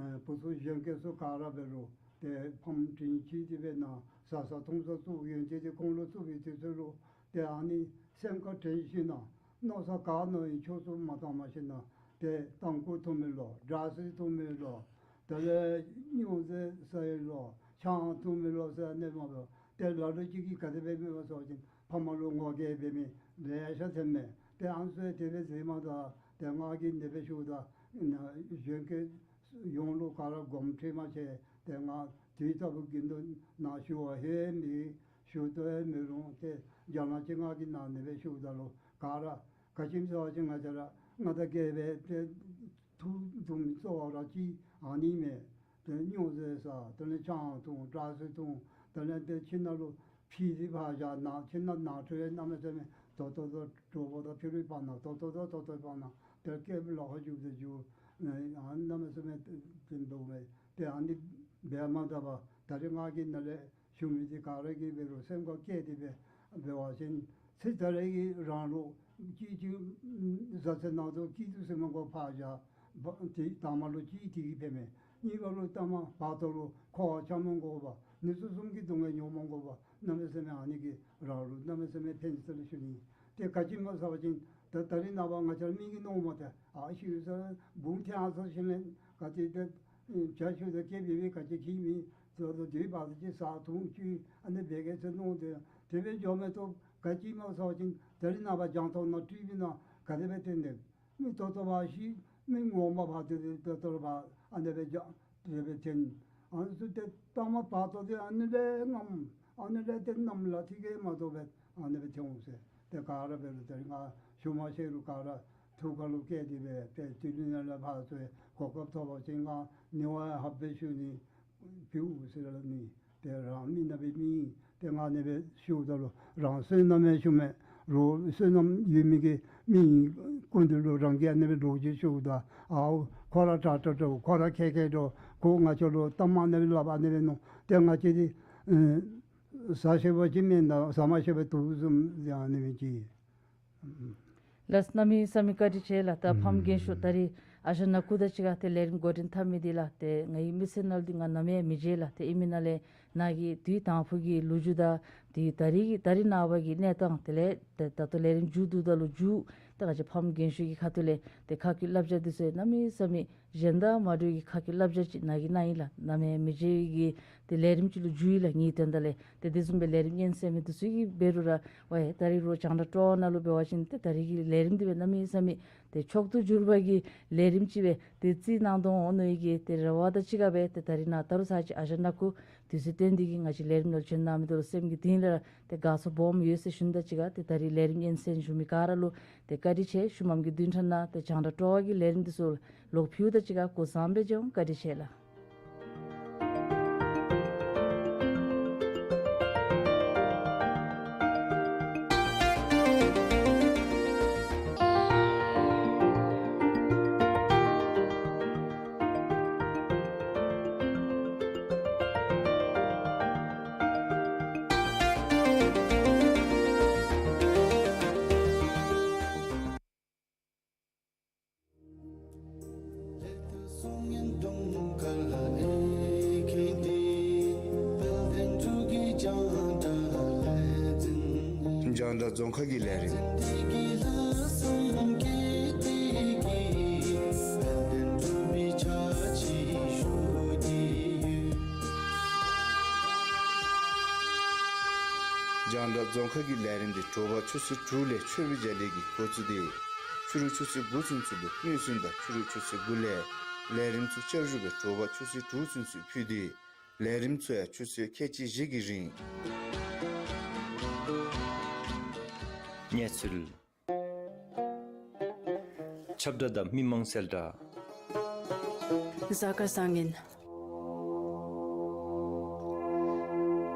ཨེ་བུ་ཚུ་གཞོན་སྐྱེས་ཚུ་ག་ར་འབད་རུང་ཏེ་ཕམ་དྲིན་ཅན་ཅིག་སྦེ་ནཱ་བཟའ་ཚང་འཐུང་ས་བཙུགས་ཡོན་ཏན་འདི་ཁོང་ལུ་བཙུགས་པའི་དུས་ཚོད་ལུ་ཏེ་ཨ་ནི་སེམས་ཁར་དྲན་ཞིན་ན་མནོ་བསམ་ག་མནོ་ཡང་ཕྱོགས་སུ་མ་བཏང་མ་ཞིན་ན་ཏེ་ཏམ་ཁུ་འཐུང་མི་ལོ། འདྲ་སིལ་འཐུང་མི་ལོ། དེ་ལས་སྨྱོ་རྫས་ཟ་ཡི་ལོ། ཆང་འཐུང་མི་ལོ་ཟེར་ཨ་ནི་མ་འབད། ཏེ་ལ་ལུ་ཅིག་གིས་ག་དེ་སྦེ་མེད་པ་ཟེར་བ་ཅིན་ཕ་མ་ལུ་ངོ་རྒོལ་འབད་མི་ལེ་ཤ་ཐོན་མས། ཏེ་ཨ་ནི་ཚུ་དེ་སྦེ་ཟེར་མ་ད་ཏེ་ང་གིས་ཨ་ནི་སྦེ་ཞུཝ་ད་ན་གཞོན་སྐྱེས་ཡོངས་ལུ་ག་ར་དགོངསམ་ཁྲེལ་མ་ཆེ། ཏེ་ང་དེ་ལྟ་བུ་དགེ་འདུན་ནང་ཞུ་བ་ཧེ་མི་ཞུ་དོ་ཧེ་མི་རུང་། ཏེ་རྒྱ་ནག་ཅིག་ང་གིས་ནཱ་ཨ་ནི་སྦེ་ཞུཝ་ད་ལུ་ག་ར་ག་ཅི་སྨོ་ཟེར་བ་ཅིན་ང་བཅས་ར་ང་དང་ག་དེ་སྦེ་ཏེ་ཐུགས་དུམ་གཙོ་བོ་ར་ཅིག་ཨ་ནི་མས། ཏེ་སྨྱོ་རྫས་ཟ། དེ་ལས་ཆང་འཐུང་། འདྲ་སིལ་འཐུང་། དེ་ལས་ཏེ་ཁྱིམ་ནང་ལུ་ཕྱི་འདི་ཕར་བཞག་ནང་ཁྱིམ་ནང་ནང་ཁྲོལ་གནམ་མེད་ས་མེད་ཏོག་ཏོ་ཏོ་གྲོགས་པོ་དང་ཕྱི་རུ་ཕར་ནང་ཏོག་ཏོ་ཏོ་ཏོག་ཏོ་ཕར་ནང་ཏེ་སྐད་ལོག་ཁ་རྒྱུག་ཏེ་རྒྱུག། ཨ་གནམ་མེད་ས་མེད་ཏེ་འདུག་མས། ཏེ་ཨ་ནི་འབད་མ་ད་པར་ད་རིས་ང་གིས་ནཱ་ལས་ཞུ་མི་འདི་ག་ར་གིས་འབད་རུང་སེམས་ཁར་བཀལ་ཏེ་འབད་འབད་བ་ཅིན་ཚེ་ད་རེས་ཀྱི་རང་ལུགས་ཅིག་ཅིག་བཟའ་ཚང་ནང་དུ་སྐྱིད་སྡུག་ཟེར་མི་དགོ་ཕར་བཞག་པ། ཏེ་དང་མ་ལུ་ཅིག་དེ་གིས་ཕན་མས། གཉིས་པ་ལུ་ལྟ་མ་བར་དོ་ལུ་འཁོར་བ་འཁྱམ་མི་དགོ་པ། ནད་གཞི་གསུམ་གྱི་སྡུག་བསྔལ་མྱོང་མི་དགོ་པ། གནམ་མེད་ས་མེད་ཨ་ནི་གིས་རང་ལུ་གནམ་མེད་ས་མེད་ཕན་ཟེར་ཞུ་ནི། ཏེ་ག་ཅི་སྨོ་ཟེར་བ་ཅིན་ད་ད་རིས་ནངས་པ་ང་བཅས་ར་མི་གིས་མནོཝ་མས། ཏེ་ཨ་ཤི་ས་བུམོ་ཐོན་ས་ཞིནམ་ལས་ག་ཅི་ཏེ་ ཨེ་བྱ་ཤུགས་དང་སྐད་འབོད་པའི་ག་ཅི་གིས་མི་ཚོགས་དུས་བར་དུ་ཅིག་ཟ་འཐུང་བཅུག་ཨ་ནི་སྦེ་གེ་ཟེར་མནོ་སྟེ་དེ་སྦེ་འགྱོ་མི་ཐོབ། ག་ཅི་མ་ཚོགས་ཅིག་ད་རིས་ནངས་པ་རྒྱང་མཐོང་ནང་སྤྲུལ་པའི་ནང་ག་དེ་སྦེ་སྟོན་ནི། མི་ཏོག་ཏོ་བ་ཤི་མི་ངོ་མ་བ་དེ་དེ་ཏོག་ཏོ་བ་ཨ་ནི་སྦེ་རྒྱང་དེ་སྦེ་ཐོན། ཨ་ནི་ཚུ་ཏེ་ལྟ་མ་བར་དོ་དེ་ཨ་ནི་ལས་རྔམ། ཨ་ནི་ལས་ཏེ་གནམ་ལ་ཐིག་གེ་མ་གཏོགས་སྦེ་ཨ་ནི་སྦེ་ཐོན་འོང་ཟེར། ཏེ་ག་ར་འབད་རུང་ད་རིས་ང་ཞུ་མ་ཤེས་རུང་ག་ར་ཐུགས་ཁ་ལུ་བསྐྱེད་དེ་སྦེ་ཏེ་དུས་ལུ་ནཱ་ལས་ཕར་ཚུར་གོ་སྐབས་ཐོབ་པ་ཅིན་ང་ནི་བ་ཧབ་སྦེ་ཞུ་ནི་བུ་ཟེར་ལ་ནི། ཏེ་རང་མི་ནང་པའི་མི་ཏེ་ང་ནི་སྦེ་ཞུཝ་ད་ལུ་རང་བསོད་ནམས་ཡང་ཞུ་མས། རོགས་བསོད་ནམས་ཡོད་མི་གི་མི་སྐུ་མདུན་ལུ་རང་གིས་ཨ་ནི་སྦེ་ལོ་རྒྱུས་ཞུཝ་ད་ཨའོ་ཁོ་ར་དྲག་དྲག་དྲག་ཁོ་ར་མཁས་མཁས་དྲག་ཁོ་ང་བཅས་ལུ་གཏམ་ཨ་ནི་སྦེ་སླབ་ཨ་ནི་སྦེ་མནོ། ཏེ་ང་བཅས་འདི་ཨེ་ཟ་ཤེས་པ་ཅིག་མེན་ན་ཟ་མ་ཤེས་པའི་དུག་བཟུམ་ཨ་ནི་སྦེ་ཅིག། ལགས་གནམ་མེད་ས་མེད་བཀའ་དྲིན་ཆེ་ལགས། ད་ཕམ་རྒན་ཤོས་ད་རིས་ཨ་ཞང་ནག་ཁུ་དང་གཅིག་ཁར་ཏེ་ལས་རིམ་འགོ་འདྲེན་འཐབ་མི་འདི་ལགས་ཏེ་ངེའི་མི་ཚེ་ནང་ལུ་འདི་ང་ནམ་ཡང་མི་བརྗེད་ལགས། ཏེ་ཨིན་མི་ནང་ལས་ནཱ་གི་དུས་དང་ཕུ་གི་ལོ་རྒྱུས་དང་དུས་ད་རིས་ཀྱི་ད་རིས་ནངས་པ་གི་གནས་སྟངས་དེ་ལས་ཏེ་ད་ལྟོ་ལས་རིམ་མཇུག་བསྡུཝ་ད་ལུ་མཇུག་ཏེ་ང་བཅས་ཕམ་རྒན་ཤོས་ཀྱི་ཁ་ཐུག་ལས་ཏེ་ཁ་སྐད་བསླབ་བྱ་འདི་ཚུ་གནམ་མེད་ས་མེད་གཞན་དང་མ་འདྲཝ་གི་ཁ་སྐད་བསླབ་བྱ་ཅིག་ནཱ་གིས་གནང་ཡི་ལགས། ནམ་ཡང་མི་བརྗེད་ཀྱི་ཏེ་ལས་རིམ་ཅིག་ལུ་འགྱུར་ཡི་ལགས། ངེའི་དོན་དག་ལས་ཏེ་དེ་བཟུམ་སྦེ་ལས་རིམ་སྙན་གསན་མི་འདི་ཚུ་གིས་འབད་རུང་ར་ཝའི་ད་རིས་རོགས་རྒྱང་བསྒྲགས་སྤྲོ་བ་ནང་ལུ་འབད་བ་ཅིན་ཏེ་ད་རིས་ཀྱི་ལས་རིམ་འདི་སྦེ་གནམ་མེད་ས་མེད་ཏེ་མཆོག་ཏུ་གྱུར་པ་གི་ལས་རིམ་ཅིག་སྦེ་ཏེ་རྩིས་གནང་དོ་འོང་མནོ་ཡི་གི། ཏེ་རེ་བ་དང་གཅིག་ཁར་སྦེ་ཏེ་ད་རིས་ནཱ་ད་རུང་ཚར་ཅིག་ཨ་ཞང་ནག་ཁུ་དུས་ཚོད་བཏོན་ཏེ་གིས་ང་བཅས་ལས་རིམ་ནང་ལུ་བྱོན་གནང་མི་འདི་ལུ་སེམས་ཀྱི་གཏིང་ལས་ར་ཏེ་དགའ་ཚོར་སྦོམ་ཡོད་ཟེར་ཞུ་ནི་དང་གཅིག་ཁར་ཏེ་ད་རིས་ལས་རིམ་སྙན་གསན་ཞུ་མི་ག་ར་ལུ་ཏེ་བཀའ་དྲིན་ཆེ། ཤུལ་མམ་གྱི་བདུན་ཕྲག་ནང་ཏེ་རྒྱང་བསྒྲགས་སྤྲོ་བ་གི་ལས་རིམ་འདི་ཚུ་ལོག་ཕུལཝ་ད་གཅིག་ཁར་སྐུ་བཟང་སྦེ་མཇལ་འོང་། བཀའ་དྲིན་ཆེ་ལགས། རྒྱང་བསྒྲགས་རྫོང་ཁ་གི་ལས་རིམ། རྒྱང་བསྒྲགས་རྫོང་ཁ་གི་ལས་རིམ་འདི་དྲོ་པ་ཆུ་ཚོད་དྲུག་ལས་ཆརཔ་འཇའ་ལུས་ཀྱིས་འགོ་བཙུགས་ཏེ་ཕྱི་རུ་ཆུ་ཚོད་དགུ་ཚུན་ཚོད་ལུ་སྙན་སེང་དང་ཕྱི་རུ་ཆུ་ཚོད་དགུ་ལས་ལས་རིམ་ཚུ་བསྐྱར་ཞུ་སྦེ་དྲོ་པ་ཆུ་ཚོད་དྲུག་ཚུན་ཚོད་ཕུལ་ཏེ་ལས་རིམ་ཚུ་ཡང་ཆུ་ཚོད་ཁལ་གཅིག་བཞི་གི་རིང་གནས་ཚུལ། ཁྱབ་བསྒྲགས་དང་མི་མང་གསལ་བསྒྲགས། གཟའ་སྐར་བཟང་ངན།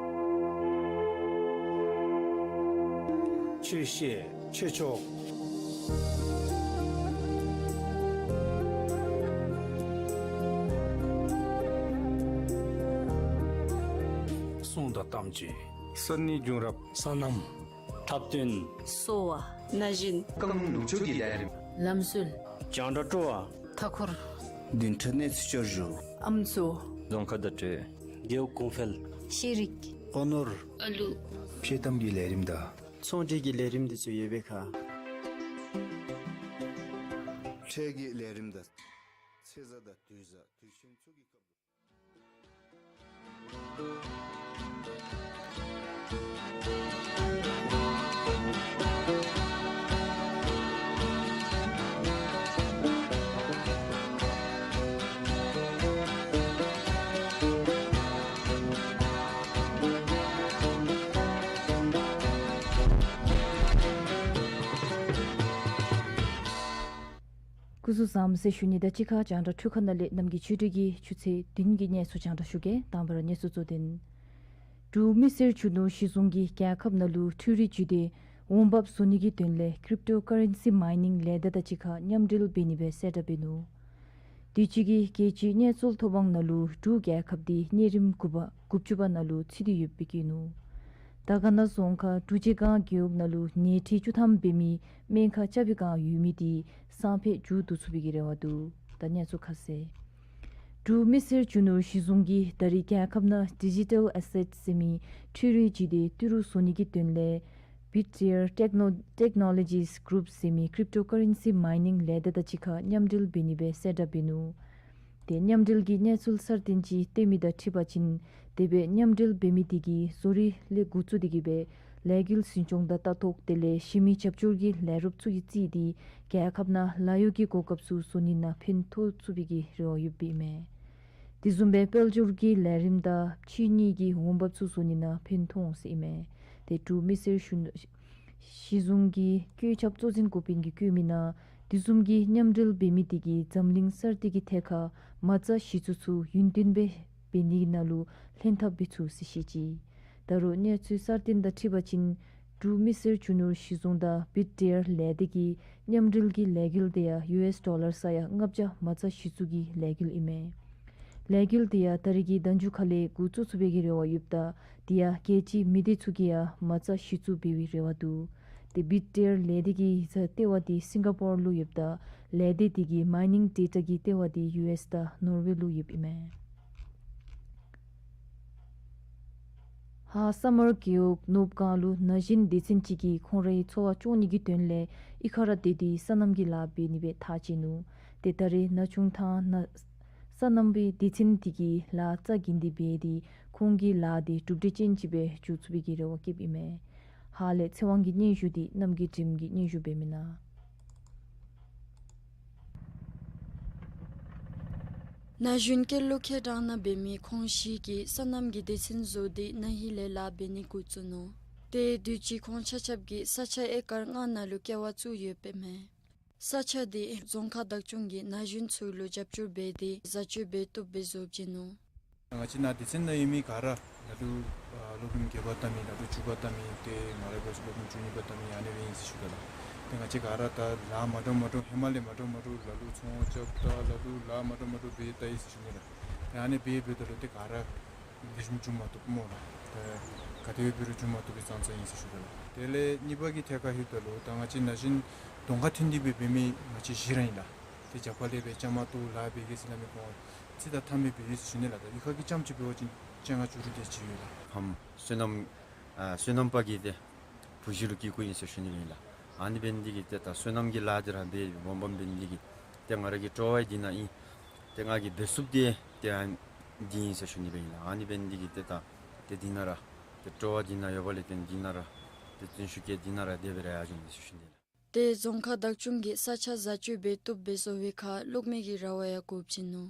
ཆོས་བཤད་ཆོས་ཕྱོགས། གསུང་དང་གཏམ་བརྗོད། ས་གནས་བྱུང་རབས། སོ་ནམ། འཁྲབ་སྟོན། གསོ་བ། ན་གཞོན། རྐང་ལུག་ཕྱུགས་ཀྱི་ལས་རིམ། ལམ་སྲོལ། རྒྱང་བསྒྲགས་སྤྲོ་བ། མཐའ་འཁོར། བདུན་ཕྲག་གནས་ཚུལ་བསྐྱར་ཞུ། ཨམ་སྲུ། རྫོང་ཁ་བརྡ་སྤྲོད། རྒེད་འོག་གོང་འཕེལ། ཤེས་རིག། སྒོ་ནོར། ཨ་ལུ། ཕྱེ་ཐམ་གྱི་ལས་རིམ་དང་། ཚོང་འབྲེལ་གྱི་ལས་རིམ་འདི་ཚུ་ཡོད་པའི་ཁར། འཕྲལ་གྱི་ལས་རིམ་དང་། ཚེས་གཟའ་དང་དུས་གཟའ་དུས་ཆེན་ཚུ་གི་སྐབས་ལུ། སྐུ་གཟུགས་བཟང་ཟེར་ཞུ་ནི་དང་གཅིག་ཁར་རྒྱང་བསྒྲགས་འཕྲུལ་ཁང་ནང་ལས་རྣམ་རྒྱལ་ཆོས་སྒྲོན་གྱིས་ཆུ་ཚོད་བདུན་གྱི་གནས་ཚུལ་རྒྱང་བསྒྲགས་ཞུ་གེ། དང་པ་ར་གནས་ཚུལ་གཙོ་དོན། འབྲུག་མི་སེར་རྒྱུ་ནོར་གཞི་བཟུང་གིས་རྒྱལ་ཁབ་ནང་ལུ་འཕྲུལ་རིག་བརྒྱུད་དེ་འོང་འབབ་བཟོ་ནི་གི་དོན་ལས་ཀྲིབ་ཊོ་ཀ་རེན་སི་མའི་ནིང་ལས་སྡེ་དང་གཅིག་ཁར་མཉམ་འབྲེལ་འབད་ནི་སྦེ་གསལ་བསྒྲགས་འབད་ནུག། དུས་ཅི་གི་རྒྱལ་སྤྱིའི་གནས་ཚུལ་ཐོ་འབངས་ནང་ལུ་འབྲུག་རྒྱལ་ཁབ་འདི་གནས་རིམ་དགུ་པ་དགུ་བཅུ་པ་ནང་ལུ་ཚུད་དེ་ཡོདཔ་སྦེ་བཀོད་ནུག། དར་དཀར་ན་རྫོང་ཁག་འབྲུག་རྗེས་སྒང་རྒེད་འོག་ནང་ལུ་ནད་ཁྲི་བཅུ་ཐམ་འབད་མི་སྨན་ཁང་རྐྱབ་པའི་བསྒང་ཡོད་མི་འདི་སང་ཕོད་མཇུག་བསྡུ་ཚུགས་པའི་གི་རེ་བ་འདུག། ད་གནས་ཚུལ་ཁ་གསལ། འབྲུག་མི་སེར་རྒྱུ་ནོར་གཞི་བཟུང་གིས་ད་རེས་རྒྱལ་ཁབ་ནང་ཌི་ཇི་ཊལ་ཨེ་སེཊ་ཟེར་མི་འཕྲུལ་རིག་བརྒྱུད་དེ་ཏི་རུ་བཟོ་ནི་གི་དོན་ལས་བིཊ་ཊེར་ཊེཀ་ནོ་ཊེཀ་ནོ་ལོ་ཇིས་གུ་རུབ་ཟེར་མི་ཀྲིབ་ཊོ་ཀ་རེན་སི་མའི་ནིང་ལས་སྡེ་དང་གཅིག་ཁར་མཉམ་འབྲེལ་འབད་ནི་སྦེ་གསལ་བསྒྲགས་འབད་ནུག། ཏེ་མཉམ་འབྲེལ་གྱི་གནས་ཚུལ་གསར་བཏོན་ཅིག་སྤེལ་མི་དང་འཁྲིལ་བ་ཅིན་དེ་སྦེ་མཉམ་འབྲེལ་འབད་མི་དེ་གིས་བཟོ་རིག་ལས་འགོ་བཙུགས་ཏེ་གི་སྦེ་ལས་འགུལ་འཛིན་སྐྱོང་དང་ལྟ་རྟོག་དེ་ལས་གཞི་མི་རྒྱབ་སྐྱོར་གྱི་ལས་རོགས་ཚུ་གིས་རྩིས་ཏེ་རྒྱལ་ཁབ་ནང་ལཱ་གཡོག་གི་གོ་སྐབས་ཚུ་བཟོ་ནི་ནང་ཕན་ཐོགས་ཚུགས་པའི་གི་རེ་བ་ཡོདཔ་ཨིན་མས། དེ་བཟུམ་སྦེ་དཔལ་འབྱོར་གྱི་ལས་རིམ་དང་ཕྱི་དངུལ་གྱི་འོང་འབབ་ཚུ་བཟོ་ནི་ནང་ཕན་ཐོགས་འོང་ཟེར་ཨིན་མས། ཏེ་འབྲུག་མི་སེར་གཞོན་ནུ་གཞི་བཟུང་གི་བཀོད་ཁྱབ་གཙོ་འཛིན་འགོ་དཔོན་གྱིས་བཀོད་མི་ནང་དེ་བཟུམ་གྱི་མཉམ་འབྲེལ་འབད་མི་དེ་གིས་འཛམ་གླིང་གསར་གཏོད་ཀྱི་ཐད་ཁར་མ་རྩ་གཞི་བཙུགས་ཚུ་ཡུན་བརྟན་སྦེ་འབད་ནི་ནང་ལུ་ལྷན་ཐབས་འབད་ཚུགས་ཟེར་བཤད་ཅི། ད་རུང་གནས་ཚུལ་གསར་བཏོན་དང་འཁྲིལ་བ་ཅིན་འབྲུག་མི་སེར་རྒྱུ་ནོར་གཞི་བཟུང་དང་བིཌ་ཌེར་ལས་སྡེ་གི་མཉམ་འབྲེལ་གྱི་ལས་འགུལ་དེ་ཡང་ཡུ་ཨེསི་ཌོ་ལར་ས་ཡ་ལྔ་བརྒྱ་མ་རྩ་གཞི་བཙུགས་ཀྱི་ལས་འགུལ་ཨིན་མས། ལས་འགུལ་དེ་ཡང་ད་རེས་ཀྱི་ཟླ་མཇུག་ཁ་ལས་འགོ་བཙུགས་ཚུགས་པའི་གི་རེ་བ་ཡོདཔ་ད་དེ་ཡང་རྒྱལ་སྤྱིའི་མི་སྡེ་ཚུ་གིས་ཡང་མ་རྩ་གཞི་བཙུགས་འབད་བའི་རེ་བ་འདུག། ཏེ་བིཌ་ཌེར་ལས་སྡེ་གི་ཡིག་ཚང་ལྟེ་བ་དེ་སིང་ག་པོར་ལུ་ཡོདཔ་ད་ལས་སྡེ་དེ་གི་མའི་ནིང་ཌེ་ཊ་གི་ལྟེ་བ་དེ་ཡུ་ཨེསི་དང་ནོར་ཝེ་ལུ་ཡོདཔ་ཨིན་མས། ཧཱ་ས་མར་རྒེད་འོག་ནོབ་སྒང་ལུ་ན་གཞོན་སྡེ་ཚན་ཅིག་གིས་ཁོང་རའི་འཚོ་བ་སྐྱོང་ནི་གི་དོན་ལས་གཡུས་ཁར་ར་སྡོད་དེ་སོ་ནམ་གྱི་ལཱ་འབད་ནི་སྦེ་ཐག་བཅད་ནུག། ཏེ་ད་རེས་ན་ཆུང་དང་ན་སོ་ནམ་པའི་སྡེ་ཚན་དེ་གིས་ལཱ་རྩ་འགེངས་ཏེ་འབད་དེ་ཁོང་གི་ལཱ་དེ་གྲུབ་འབྲས་ཅན་ཅིག་སྦེ་འགྱོ་ཚུགས་པའི་གི་རེ་བ་བསྐྱེདཔ་ཨིན་མས། ཧཱ་ལས་ཚེ་དབང་གི་སྙན་ཞུ་དེ་རྣམ་རྒྱལ་སྒྲོལམ་གྱིས་སྙན་ཞུ་འབད་མི་ནང་། ན་གཞོན་སྐྱེས་ལོ་ཁལ་གྲངས་ནང་འབད་མི་ཁོང་བཞི་གིས་སོ་ནམ་གྱི་སྡེ་ཚན་བཟོ་སྟེ་ན་ཧིང་ལས་ལཱ་འབད་ནི་འགོ་བཙུགས་ནུག། ཏེ་དུས་ཅི་ཁོང་ཆ་ཁྱབ་ཀྱིས་ས་ཆ་ཨེ་ཀར་ལྔ་ནང་ལུ་ཀེ་བ་བཙུགས་ཡོདཔ་ཨིན་མས། ས་ཆ་དེ་རྫོང་ཁག་བདག་སྐྱོང་གིས་ན་གཞོན་ཚུ་ལུ་རྒྱབ་སྐྱོར་འབད་དེ་བཟའ་སྤྱོད་འབད་བཏུབ་སྦེ་བཟོ་བྱིན་ནུག། ང་བཅས་ནཱ་སྡེ་ཚན་ནང་ཡོད་མི་ག་ར་ལ་ལུ་ཨ་སློབ་རིམ་བརྒྱད་པ་བལྟ་མི་ལ་ལུ་བཅུ་པ་བལྟ་མི་ཏེ་ང་རའི་སྐབས་སུ་སློབ་རིམ་བཅུ་གཉིས་པ་བལྟ་མི་ཨ་ནི་སྦེ་ཨིན་ཟེར་ཞུ་དོ་ལགས། ཏེ་ང་བཅས་ག་ར་ད་ལཱ་མ་འདྲཝ་མ་འདྲཝ་ཧེ་མ་ལས་མ་འདྲཝ་མ་འདྲཝ་ལ་ལུ་ཚོང་རྐྱབ་ད་ལ་ལུ་ལཱ་མ་འདྲཝ་མ་འདྲཝ་འབད་ད་ཡི་ཟེར་ཞུ་ནི་ལགས། ཏེ་ཨ་ནི་འབད་འབདཝ་ད་ལུ་ཏེ་ག་ར་ལེགས་ཤོམ་འགྱོ་མ་བཏུབ་སྨོ་ལགས། ཏེ་ག་དེ་སྦེ་འབད་རུང་འགྱོ་མ་བཏུབ་པའི་ཙང་ཙང་ཨིན་ཟེར་ཞུ་དོ་ལགས། དེ་ལས་གཉིས་པ་གི་ཐད་ཁར་ལྷོདཔ་ད་ལུ་ད་ང་བཅས་ན་གཞོན་གདོང་ཁར་ཐོན་ཏེ་སྦེ་འབད་མི་ང་བཅས་བཞི་ར་ཨིན་ལགས། ཏེ་རྒྱབ་ཁ་ལས་སྦེ་བཅའ་མར་གཏོགས་ལཱ་འབད་གེ་ཟེར་སླབ་མི་ཁོང་རྩིས་དང་མཐུན་མི་སྦེ་ཡོད་ཟེར་ཞུ་ནི་ལགས། ད་གཡུས་ཁ་གི་རྐྱངམ་ཅིག་འབད་བ་ཅིན་བཅོ་ལྔ་བཅུ་དྲུག་དེ་ཅིག་ཡོད་ལགས། ཕམ་སོ་ནམ་ཨ་སོ་ནམ་པ་གི་ཏེ་བུ་གཞི་ལུ་སྐྱེས་སྐྱེཝ་ཨིན་ཟེར་ཞུ་ནི་ཨིན་ལགས། ཨ་ནི་འབད་ནི་དེ་གིས་ཏེ་ད་སོ་ནམ་གྱི་ལཱ་འདི་ར་འབད་འབད་འབད་ནི་དེ་གིས་ཏེ་ང་ར་གི་སྤྲོ་བ་འདི་ནཱ་ཨིན། ཏེ་ང་གིས་འབད་ཚུགསཔ་འདི་ཏེ་ཨ་འདི་ཨིན་ཟེར་ཞུ་ནི་སྦེ་ཨིན་ལགས། ཨ་ནི་འབད་ནི་དེ་གིས་ཏེ་ད་ཏེ་འདི་ནང་ར་ཏེ་སྤྲོ་བ་འདི་ནཱ་ཡོད་པ་ལས་ཏེ་འདི་ནང་ར་ཏེ་བརྩོན་ཤུགས་བསྐྱེད་འདི་ནང་ར་དེ་སྦེ་ར་ཡར་འགྱོ་ནི་ཟེར་ཞུ་ནི་ལགས། ཏེ་རྫོང་ཁག་བདག་སྐྱོང་གིས་ས་ཆ་བཟའ་སྤྱོད་འབད་བཏུབ་སྦེ་བཟོ་བའི་ཁར་གློག་མེ་གི་ར་བ་ཡང་དགོཔ་བྱིན་ནུག།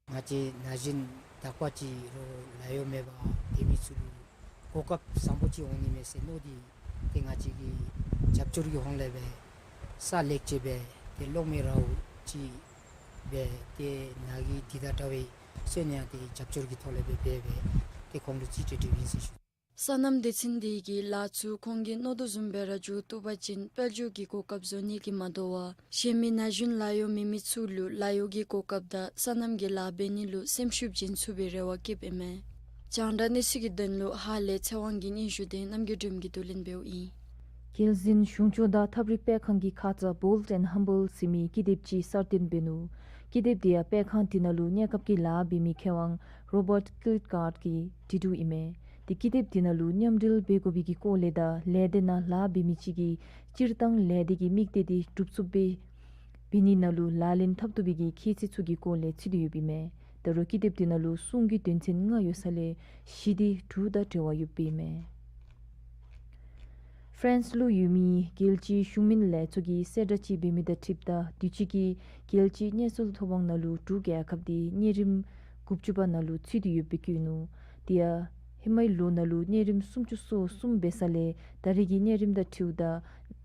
ང་བཅས་ན་གཞོན་དག་པ་ཅིག་རོགས་ལཱ་གཡོག་མེད་པར་སྡོད་མི་ཚུ་ལུ་གོ་སྐབས་བཟང་པོ་ཅིག་འོང་ནི་མས་ཟེར་མནོ་སྟེ་ཏེ་ང་བཅས་ཀྱིས་རྒྱབ་སྐྱོར་གྱི་ཧོང་ལས་སྦེ་ས་ལེགས་བཅོས་འབད་ཏེ་གློག་མེ་ར་བ་ཅིག་འབད་ཏེ་ནཱ་གི་འདི་དང་འདྲ་བའི་སོན་ཡང་ཏེ་རྒྱབ་སྐྱོར་གྱི་ཐོག་ལས་སྦེ་འབད་འབད་ཏེ་ཁོང་ལུ་རྩིས་སྤྲོད་སྤྲོདཔ་ཨིན་ཟེར་ཞུ། སོ་ནམ་སྡེ་ཚན་དེ་གིས་ལཱ་ཚུ་ཁོང་གིས་མནོ་དོ་བཟུམ་སྦེ་ར་འགྱོ་བཏུབ་པ་ཅིན་དཔལ་འབྱོར་གྱི་གོ་སྐབས་བཟོ་ནི་གིས་མ་དོ་བར་གཞན་མི་ན་གཞོན་ལཱ་གཡོག་མེད་མི་ཚུ་ལུ་ལཱ་གཡོག་གི་གོ་སྐབས་དང་སོ་ནམ་གྱི་ལཱ་འབད་ནི་ལུ་སེམས་ཤུགས་བྱིན་ཚུགས་པའི་རེ་བ་བསྐྱེདཔ་ཨིན་མས། རྒྱང་བསྒྲགས་གནས་ཚུལ་གྱི་དོན་ལུ་ཧཱ་ལས་ཚེ་དབང་གི་སྙན་ཞུ་དེ་རྣམ་རྒྱལ་སྒྲོལམ་གྱིས་བསྡུ་ལེན་འབདཝ་ཨིན། རྒྱལ་གཞུང་གཞུང་སྐྱོང་དང་ཐབས་རིག་སྤེལ་ཁང་གི་ཁ་ཙ་Bold and Humble ཟེར་མི་ཀི་དེབ་ཅིག་གསར་བཏོན་འབད་ནུག། ཀི་དེབ་དེ་ཡང་སྤེལ་ཁང་དེ་ནང་ལུ་གནས་སྐབས་ཀྱི་ལཱ་འབད་མི་མཁས་དབང་Robert Kierkegaard གིས་བྲིས་དོ་ཨིན་མས། ཏེ་ཀི་དེབ་དེ་ནང་ལུ་མཉམ་འབྲེལ་འབད་དགོ་པའི་གི་སྐོར་ལས་དང་ལས་སྡེ་ནང་ལཱ་འབད་མི་ཅིག་གིས་སྤྱིར་བཏང་ལས་སྡེ་གི་དམིགས་གཏད་དེ་འགྲུབ་ཚུགསཔ་སྦེ་འབད་ནི་ནང་ལུ་ལག་ལེན་འཐབ་བཏུབ་པའི་གི་ཁྱད་ཆོས་ཚུ་གི་སྐོར་ལས་ཚུད་དེ་ཡོདཔ་ཨིན་མས། ད་རུང་ཀི་དེབ་དེ་ནང་ལུ་གསུང་གི་དོན་ཚན་ལྔ་ཡོད་ས་ལས་བཞི་དེ་འབྲུག་དང་འབྲེལ་བ་ཡོདཔ་ཨིན་མས། ཧྥ་རན་སི་ལུ་ཡོད་མི་རྒྱལ་སྤྱིའི་གཞུང་མིན་ལས་ཚོགས་ཀྱིས་གསལ་བསྒྲགས་ཅིག་འབད་མི་དང་འཁྲིལཝ་ད་དུས་ཅི་གི་རྒྱལ་སྤྱིའི་གནས་ཚུལ་ཐོ་དཔང་ནང་ལུ་འབྲུག་རྒྱལ་ཁབ་དེ་གནས་རིམ་དགུ་བཅུ་པ་ནང་ལུ་ཚུད་དེ་ཡོདཔ་སྦེ་བཀོད་ནུག། དེ་ཡང་ཧེ་མའི་ལོ་ནང་ལུ་གནས་རིམ་སུམ་ཅུ་སོ་གསུམ་འབད་ས་ལས་ད་རེས་ཀྱི་གནས་རིམ་དང་འཁྲིལཝ་ད་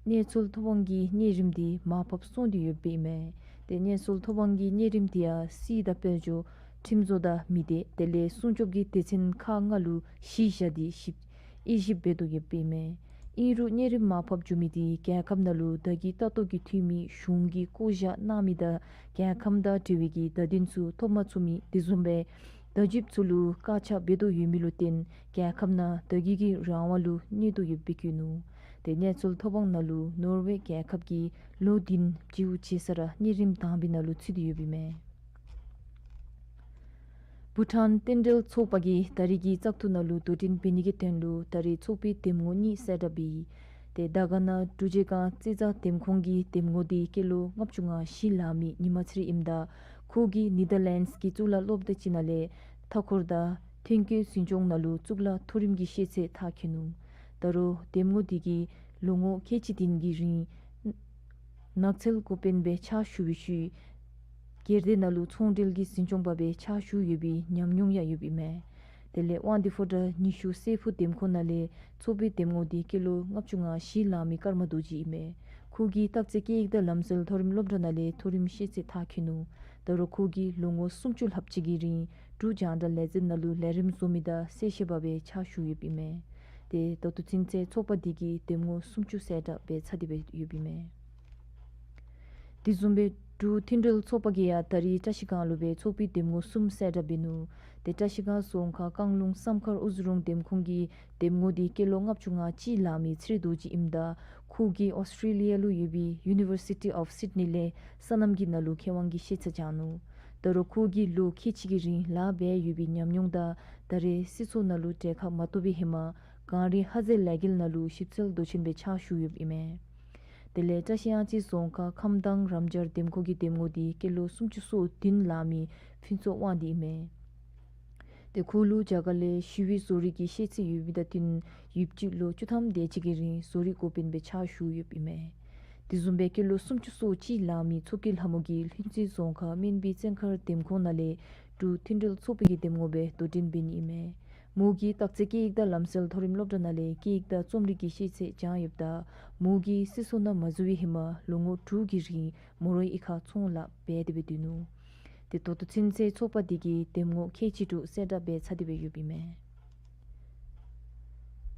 གནས་ཚུལ་ཐོ་དཔང་གི་གནས་རིམ་དེ་མར་ཕབ་སོང་སྟེ་ཡོདཔ་ཨིན་མས། ཏེ་གནས་ཚུལ་ཐོ་དཔང་གི་གནས་རིམ་དེ་ཡང་སྲིད་དང་དཔལ་འབྱོར་ཁྲིམས་བཟོ་དང་མི་སྡེ་དེ་ལས་སྲུང་སྐྱོབ་ཀྱི་སྡེ་ཚན་ཁག་ལྔ་ལུ་གཞི་བཞག་སྟེ་ཞིབ་དབྱེ་ཞིབ་འབད་དོ་ཡོདཔ་ཨིན་མས། ཨིན་རུང་གནས་རིམ་མར་ཕབ་འགྱོ་མི་དེ་རྒྱལ་ཁབ་ནང་ལུ་བརྡ་བརྒྱུད་ལྟ་རྟོག་གི་འཐུས་མི་གཞུང་གིས་བསྐོ་བཞག་གནང་མི་དང་རྒྱལ་ཁམས་དང་འབྲེལ་བའི་གི་བརྡ་དོན་ཚུ་ཐོབ་མ་ཚུགས་མི་དེ་བཟུམ་སྦེ་བརྡ་བརྒྱུདཔ་ཚུ་ལུ་བཀག་ཆ་འབད་དོ་ཡོད་མི་ལུ་བརྟེན་རྒྱལ་ཁབ་ནང་བརྡ་བརྒྱུད་ཀྱི་རང་དབང་ལུ་གནོད་དོ་ཡོདཔ་སྦེ་བཀོད་ནུག། ཏེ་གནས་ཚུལ་ཐོ་དཔང་ནང་ལུ་ནོར་ཝེ་རྒྱལ་ཁབ་ཀྱིས་ལོ་བདུན་བརྒྱུད་བྱས་ས་ར་གནས་རིམ་དང་པའི་ནང་ལུ་ཚུད་དེ་ཡོདཔ་ཨིན་མས། བྷུ་ཊཱན་རྟེན་འབྲེལ་ཚོགས་པ་གིས་ད་རེས་ཀྱི་བཙག་འཐུ་ནང་ལུ་དོ་འགྲན་འབད་ནི་གི་དོན་ལུ་ད་རེས་ཚོགས་པའི་འདེམས་ངོ་གཉིས་གསལ་བསྒྲགས་འབད་ཡི། ཏེ་དར་དཀར་ན་འབྲུག་རྗེས་སྒང་རྩིས་བཙག་འདེམས་ཁོངས་ཀྱི་འདེམས་ངོ་དེ་སྐྱེས་ལོ་ལྔ་བཅུ་ང་བཞི་ལང་མི་ཉི་མ་ཚེ་རིང་ཨིནམ་ད་ ཁོ་གིས་ནི་དར་ལེནཌསི་གི་གཙུག་ལག་སློབ་གྲྭ་ཅིག་ནང་ལས་མཐའ་འཁོར་དང་ཐོན་སྐྱེད་འཛིན་སྐྱོང་ནང་ལུ་གཙུག་ལག་མཐོ་རིམ་གྱི་ཤེས་ཚད་མཐར་འཁྱོལ་ནུག། ད་རུང་འདེམས་ངོ་དེ་གིས་ལོ་ངོ་ཁལ་གཅིག་བདུན་གྱི་རིང་ནགས་ཚལ་འགོ་དཔོན་སྦེ་ཕྱག་ཞུ་བའི་ཤུལ་སྒེར་སྡེ་ནང་ལུ་ཚོང་འབྲེལ་གྱི་འཛིན་སྐྱོང་པ་སྦེ་ཕྱག་ཞུ་ཡོད་པའི་ཉམས་མྱོང་ཡང་ཡོདཔ་ཨིན་མས། དེ་ལས་དབང་འདུས་ཕོ་བྲང་ཉི་ཤུ་རྩེ་ཕུག་འདེམས་ཁོངས་ནང་ལས་ཚོགས་པའི་འདེམས་ངོ་དེ་སྐྱེས་ལོ་ལྔ་བཅུ་ང་བཞི་ལང་མི་ཀརྨ་རྡོ་རྗེ་ཨིན་མས། ཁོ་གིས་སྟག་རྩེ་སྐད་ཡིག་དང་ལམ་སྲོལ་མཐོ་རིམ་སློབ་གྲྭ་ནང་ལས་མཐོ་རིམ་ཤེས་ཚད་མཐར་འཁྱོལ་ནུག། ད་རུང་ཁོ་གིས་ལོ་ངོ་སུམ་ཅུ་ལྷགཔ་ཅིག་གི་རིང་འབྲུག་རྒྱང་བསྒྲགས་ལས་འཛིན་ནང་ལུ་ལས་རིམ་བཟོ་མི་དང་གསལ་བཤད་པ་སྦེ་ཕྱག་ཞུ་ཡོདཔ་ཨིན་མས། ཏེ་ད་ལྟོ་ཚུན་ཚོད་ཚོགས་པ་དེ་གིས་འདེམས་ངོ་སུམ་ཅུ་གསལ་བསྒྲགས་འབད་ཚར་ཏེ་སྦེ་ཡོདཔ་ཨིན་མས། དེ་བཟུམ་སྦེ་འབྲུག་མཐུན་འབྲེལ་ཚོགས་པ་གིས་ཡང་ད་རིས་བཀྲ་ཤིས་སྒང་ལུ་སྦེ་ཚོགས་པའི་འདེམས་ངོ་གསུམ་གསལ་བསྒྲགས་འབད་ནུག། ཏེ་བཀྲ་ཤིས་སྒང་རྫོང་ཁག་བཀང་ལུང་བསམ་མཁར་ཨུ་ཛི་རོང་འདེམས་ཁོངས་ཀྱི་འདེམས་ངོ་དེ་སྐྱེས་ལོ་ལྔ་བཅུ་ང་གཅིག་ལང་མི་ཚེ་རིང་རྡོ་རྗེ་ཨིནམ་ད་ཁོ་གིས་ཨོསི་ཊྲེ་ལི་ཡ་ལུ་ཡོད་པའི་ཡུ་ནི་བར་སི་ཊི་ཨོཕ་སིཌ་ནི་ལས་སོ་ནམ་གྱི་ནང་ལུ་མཁས་དབང་གི་ཤེས་ཚད་སྦྱངས་ནུག། ད་རུང་ཁོ་གིས་ལོ་ཁལ་གཅིག་གི་རིང་ལཱ་འབད་ཡོད་པའི་ཉམས་མྱོང་དང་ད་རེས་སྲིད་ཚོགས་ནང་ལུ་གྲལ་ཁར་མ་གཏོགས་པའི་ཧེ་མ་གངས་རི་ཧ་ཟེལ་ལས་འགུལ་ནང་ལུ་ཞིབ་འཚོལ་མདོ་ཆེན་སྦེ་ཕྱག་ཞུ་ཡོདཔ་ཨིན་མས། དེ་ལས་བཀྲ་ཤིས་གཡང་རྩེ་རྫོང་ཁག་ཁམས་དྭངས་རམ་སྦྱར་འདེམས་ཁོངས་ཀྱི་འདེམས་ངོ་དེ་སྐྱེས་ལོ་སུམ་ཅུ་སོ་བདུན་ལང་མི་ཕུན་ཚོགས་དབང་འདུས་ཨིན་མས། ཏེ་ཁོ་ལུ་རྒྱ་གར་ལས་ཞི་བའི་བཟོ་རིག་གི་ཤེས་ཚད་ཡོད་མི་དང་བསྟུན་ཡུདཔ་ཅིག་ལོ་བཅུ་ཐམ་དེ་ཅིག་གི་རིང་བཟོ་རིག་འགོ་དཔོན་སྦེ་ཕྱག་ཞུ་ཡོདཔ་ཨིན་མས། དེ་བཟུམ་སྦེ་སྐྱེས་ལོ་སུམ་ཅུ་སོ་གཅིག་ལང་མི་མཚོ་སྐྱེས་ལྷ་མོ་གིས་ལྷུན་རྩེ་རྫོང་ཁག་སྨན་སྦིས་བཙན་མཁར་འདེམས་ཁོངས་ནང་ལས་འབྲུག་མཐུན་འབྲེལ་ཚོགས་པའི་གི་འདེམས་ངོ་སྦེ་དོ་འགྲན་འབད་ནི་ཨིན་མས། མོ་གིས་སྟག་རྩེ་སྐད་ཡིག་དང་ལམ་སྲོལ་མཐོ་རིམ་སློབ་གྲྭ་ནང་ལས་སྐད་ཡིག་དང་རྩོམ་རིག་གི་ཤེས་ཚད་སྦྱངས་ཡོདཔ་ད་མོ་གིས་སྲིད་ཚོགས་ནང་མ་འཛུལ་བའི་ཧེ་མ་ལོ་ངོ་དྲུག་གི་རིང་མོ་རའི་གཡུས་ཁར་ཚོང་ལཱ་འབད་དེ་སྦེ་སྡོད་ནུག། ཏེ་ད་ལྟོ་ཚུན་ཚོད་ཚོགས་པ་དེ་གིས་འདེམས་ངོ་ཁལ་གཅིག་དྲུག་གསལ་བསྒྲགས་འབད་ཚར་ཏེ་སྦེ་ཡོདཔ་ཨིན་མས།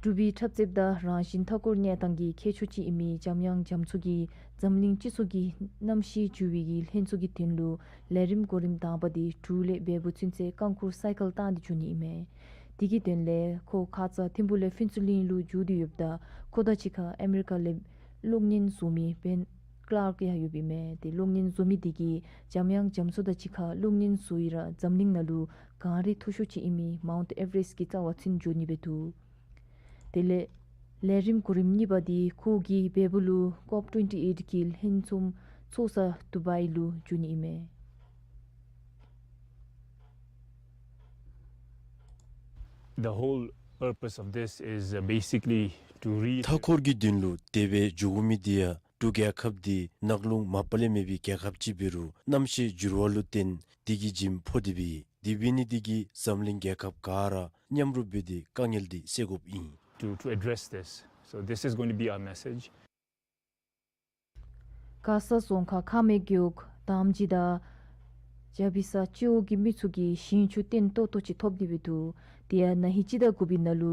འབྲུག་པའི་འཁྲབ་རྩེདཔ་དང་རང་བཞིན་མཐའ་འཁོར་གནས་སྟངས་ཀྱི་མཁས་མཆོག་ཅིག་ཨིན་མི་འཇམ་དབྱངས་རྒྱ་མཚོ་གིས་འཛམ་གླིང་སྤྱི་ཚོགས་ཀྱི་གནམ་གཤིས་འགྱུར་བའི་གི་ལྷན་ཚོགས་ཀྱི་དོན་ལུ་ལས་རིམ་གོ་རིམ་དང་པ་དེ་འབྲུག་ལས་བལ་པོ་ཚུན་ཚོད་རྐང་འཁོར་སའི་ཀལ་བཏང་སྟེ་འགྱོ་ནི་ཨིན་མས། དེ་གི་དོན་ལས་ཁོ་ཁ་ཙ་ཐིམ་ཕུག་ལས་ཕུན་ཚོགས་གླིང་ལུ་འགྱོ་སྟེ་ཡོདཔ་ད་ཁོ་དང་གཅིག་ཁར་ཨ་མི་རི་ཀ་ལས་གློག་བརྙན་བཟོ་མི་བེན་ཀླརཀ་ཡང་ཡོདཔ་ཨིན་མས། ཏེ་གློག་བརྙན་བཟོ་མི་དེ་གིས་འཇམ་དབྱངས་རྒྱ་མཚོ་དང་གཅིག་ཁར་གློག་བརྙན་བཟོ་ཡི་ར་འཛམ་གླིང་ནང་ལུ་གངས་རི་མཐོ་ཤོས་ཅིག་ཨིན་མི་མའུནཊ་ཨེ་ཝ་རེསཊ་ཀྱི་རྩ་བར་ཚུན་འགྱོ་ནི་སྦེ་འདུག། དེ་ལས་ལས་རིམ་གོ་རིམ་གཉིས་པ་དེ་ཁོ་གིས་བལ་པོ་ལུ་ཀོབ་ཊུ་ཝེན་ཊི་ཨེཊ་ཀྱི་ལྷན་འཛོམས་ཚོགས་ས་དུ་བཱའི་ལུ་འགྱོ་ནི་ཨིན་མས། The whole purpose of this is, uh, basically to re- མཐའ་འཁོར་གྱི་དོན་ལུ་དེ་སྦེ་འགྱོ་དགོ་མི་དེ་ཡང་འབྲུག་རྒྱལ་ཁབ་དེ་ནགས་ཀླུང་མ་པ་ལས་མེད་པའི་རྒྱལ་ཁབ་ཅིག་འབད་རུང་གནམ་གཤིས་འགྱུར་བ་ལུ་བརྟེན་དེ་གི་འཇིམ་ཕོག་སྟེ་སྦེ་དེ་འབད་ནི་དེ་གིས་འཛམ་གླིང་རྒྱལ་ཁབ་ག་ར་མཉམ་རུབ་འབད་དེ་དཀའ་ངལ་དེ་སེལ་དགོཔ་ཨིན། To, to address this. So this is going to be our message. མགར་ས་རྫོང་ཁག་ཁ་སྨད་རྒེད་འོག་དམ་སྦྱིས་དང་ཇ་བི་ས་སྤྱི་འོག་གི་མི་ཚུ་གིས་ཞིང་ཆུ་བརྟན་ཏོག་ཏོ་ཅིག་ཐོབ་སྟེ་སྦེ་འདུག། དེ་ཡང་ན་ཧིང་སྤྱི་ཟླ་དགུ་པའི་ནང་ལུ་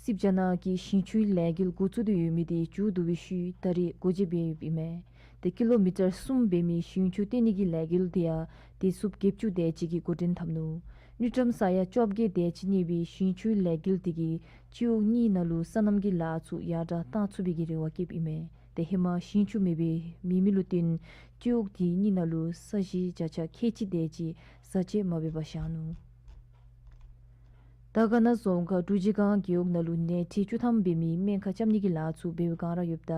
སིབ་ཇ་ནང་གི་ཞིང་ཆུའི་ལས་འགུལ་འགོ་བཙུགས་ཏེ་ཡོད་མི་དེ་མཇུག་བསྡུ་བའི་ཤུལ་ད་རེས་སྒོ་འབྱེད་འབད་ཡོདཔ་ཨིན་མས། ཏེ་ཀི་ལོ་མི་ཊར་གསུམ་འབད་མི་ཞིང་ཆུ་བརྟན་ནི་གི་ལས་འགུལ་དེ་ཡང་དེ་ཚུ་བརྒྱད་ཅུ་དེ་ཅིག་གིས་འགོ་འདྲེན་འཐབ་ནུག། དངུལ་ཀྲམ་ས་ཡ་བཅོ་བརྒྱད་དེ་ཅིག་གནས་པའི་ཞིང་ཆུའི་ལས་འགུལ་དེ་གིས་སྤྱི་འོག་གཉིས་ནང་ལུ་སོ་ནམ་གྱི་ལཱ་ཚུ་ཡར་དྲག་གཏང་ཚུགས་པའི་གི་རེ་བ་བསྐྱེདཔ་ཨིན་མས། ཏེ་ཧེ་མ་ཞིང་ཆུ་མེད་པའི་མེད་མི་ལུ་བརྟེན་སྤྱི་འོག་དེ་གཉིས་ནང་ལུ་ས་གཞི་བརྒྱ་ཆ་ཁལ་གཅིག་དེ་ཅིག་བཟའ་བཅའ་མ་འབད་བར་བཞག་ནུག། དར་དཀར་ན་རྫོང་ཁག་འབྲུག་རྗེ་སྒང་རྒེད་འོག་ནང་ལུ་ནས་ཁྲི་བཅུ་ཐམ་འབད་མི་སྨན་ཁང་རྐྱབ་ནི་གི་ལཱ་ཚུ་འབད་བའི་བསྒང་ར་ཡོདཔ་ད་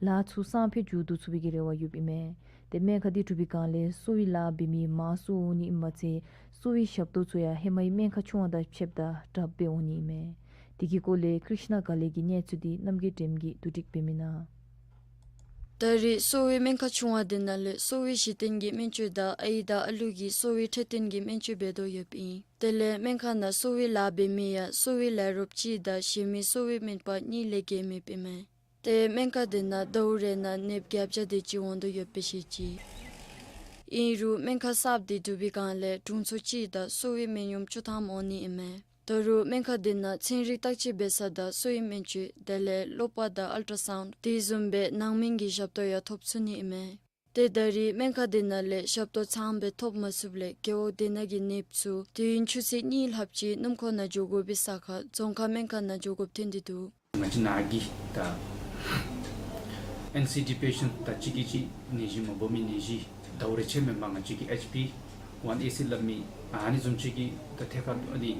ལཱ་ཚུ་སང་ཕོད་མཇུག་བསྡུ་ཚུགས་པའི་གི་རེ་བ་ཡོདཔ་ཨིན་མས། ཏེ་སྨན་ཁང་དེ་གྲུབ་པའི་བསྒང་ལས་གསོ་བའི་ལཱ་འབད་མི་མང་སུ་འོང་ནི་ཨིནམ་མ་ཚད་གསོ་བའི་ཞབས་ཏོག་ཚུ་ཡང་ཧེ་མའི་སྨན་ཁང་ཆུང་བ་དང་ཕྱདཔ་ད་དྲགཔ་སྦེ་འོང་ནི་ཨིན་མས། དེ་གི་སྐོར་ལས་ཀྲིཤ་ན་དགའ་ལེགས་ཀྱི་གནས་ཚུལ་དེ་རྣམ་རྒྱལ་སྒྲོལམ་གིས་བསྡུ་སྒྲིག་འབད་མི་ནང་། ད་རེས་གསོ་བའི་སྨན་ཁང་ཆུང་བ་དེ་ནང་ལས་གསོ་བའི་གཞི་རྟེན་གྱི་སྨན་བཅོས་དང་ཨའི་དང་ཨ་ལུ་གི་གསོ་བའི་འཕྲོད་བསྟེན་གྱི་སྨན་བཅོས་འབད་དོ་ཡོདཔ་ཨིན། དེ་ལས་སྨན་ཁང་ནང་གསོ་བའི་ལཱ་འབད་མི་ཡང་གསོ་བའི་ལས་རོགསཔ་གཅིག་དང་གཞན་མི་གསོ་བའི་སྨན་པ་གཉིས་ལས་བརྒལ་མེདཔ་ཨིན་མས། ཏེ་སྨན་ཁང་དེ་ནང་ཟླཝ་རེ་ནང་ནདཔ་བརྒྱད་བརྒྱ་དེ་ཅིག་འོང་དོ་ཡོདཔ་སྦེ་བཤད་ཅི། ཨིན་རུང་སྨན་ཁང་གསརཔ་དེ་གྲུབ་པའི་བསྒང་ལས་དྲུང་འཚོ་གཅིག་དང་གསོ་བའི་སྨན་གཡོགམོ་བཅུ་ཐམ་འོང་ནི་ཨིན་མས། ད་རུང་སྨན་ཁང་དེ་ནང་ཚན་རིག་བརྟག་དཔྱད་འབད་ས་དང་གསོ་བའི་སྨན་བཅོས་དེ་ལས་གློག་པར་དང་ཨལ་ཊ་སའུནཌ་དེ་བཟུམ་སྦེ་ནང་སྨན་གྱི་ཞབས་ཏོག་ཡང་ཐོབ་ཚུགས་ནི་ཨིན་མས། ཏེ་ད་རེས་སྨན་ཁང་དེ་ནང་ལས་ཞབས་ཏོག་ཚངམ་སྦེ་ཐོབ་མ་ཚུགསཔ་ལས་རྒེད་འོག་དེ་ནང་གི་ནདཔ་ཚུ་དུས་ཡུན་ཆུ་ཚོད་གཉིས་ལྷགཔ་ཅིག་སྣུམ་འཁོར་ནང་འགྱོ་དགོ་པའི་ས་ཁར་རྫོང་ཁག་སྨན་ཁང་ནང་འགྱོ་དགོཔ་ཐོན་ཏེ་འདུག། ང་བཅས་ནཱ་གི་ད་ཨེན་སི་ཌི་པེ་ཤེནཊ་ད་གཅིག་གིས་གཅིག་ནད་གཞི་མ་སྦོམ་མི་ནད་གཞི་ཟླཝ་རེ་ཆད་མེན་པར་ང་བཅས་ཀྱི་ཨེཆ་པི་ཝན་ཨེ་སི་སླབ་མི་ཨ་ནི་བཟུམ་ཅིག་གི་ད་ཐད་ཁར་ཨ་ནི་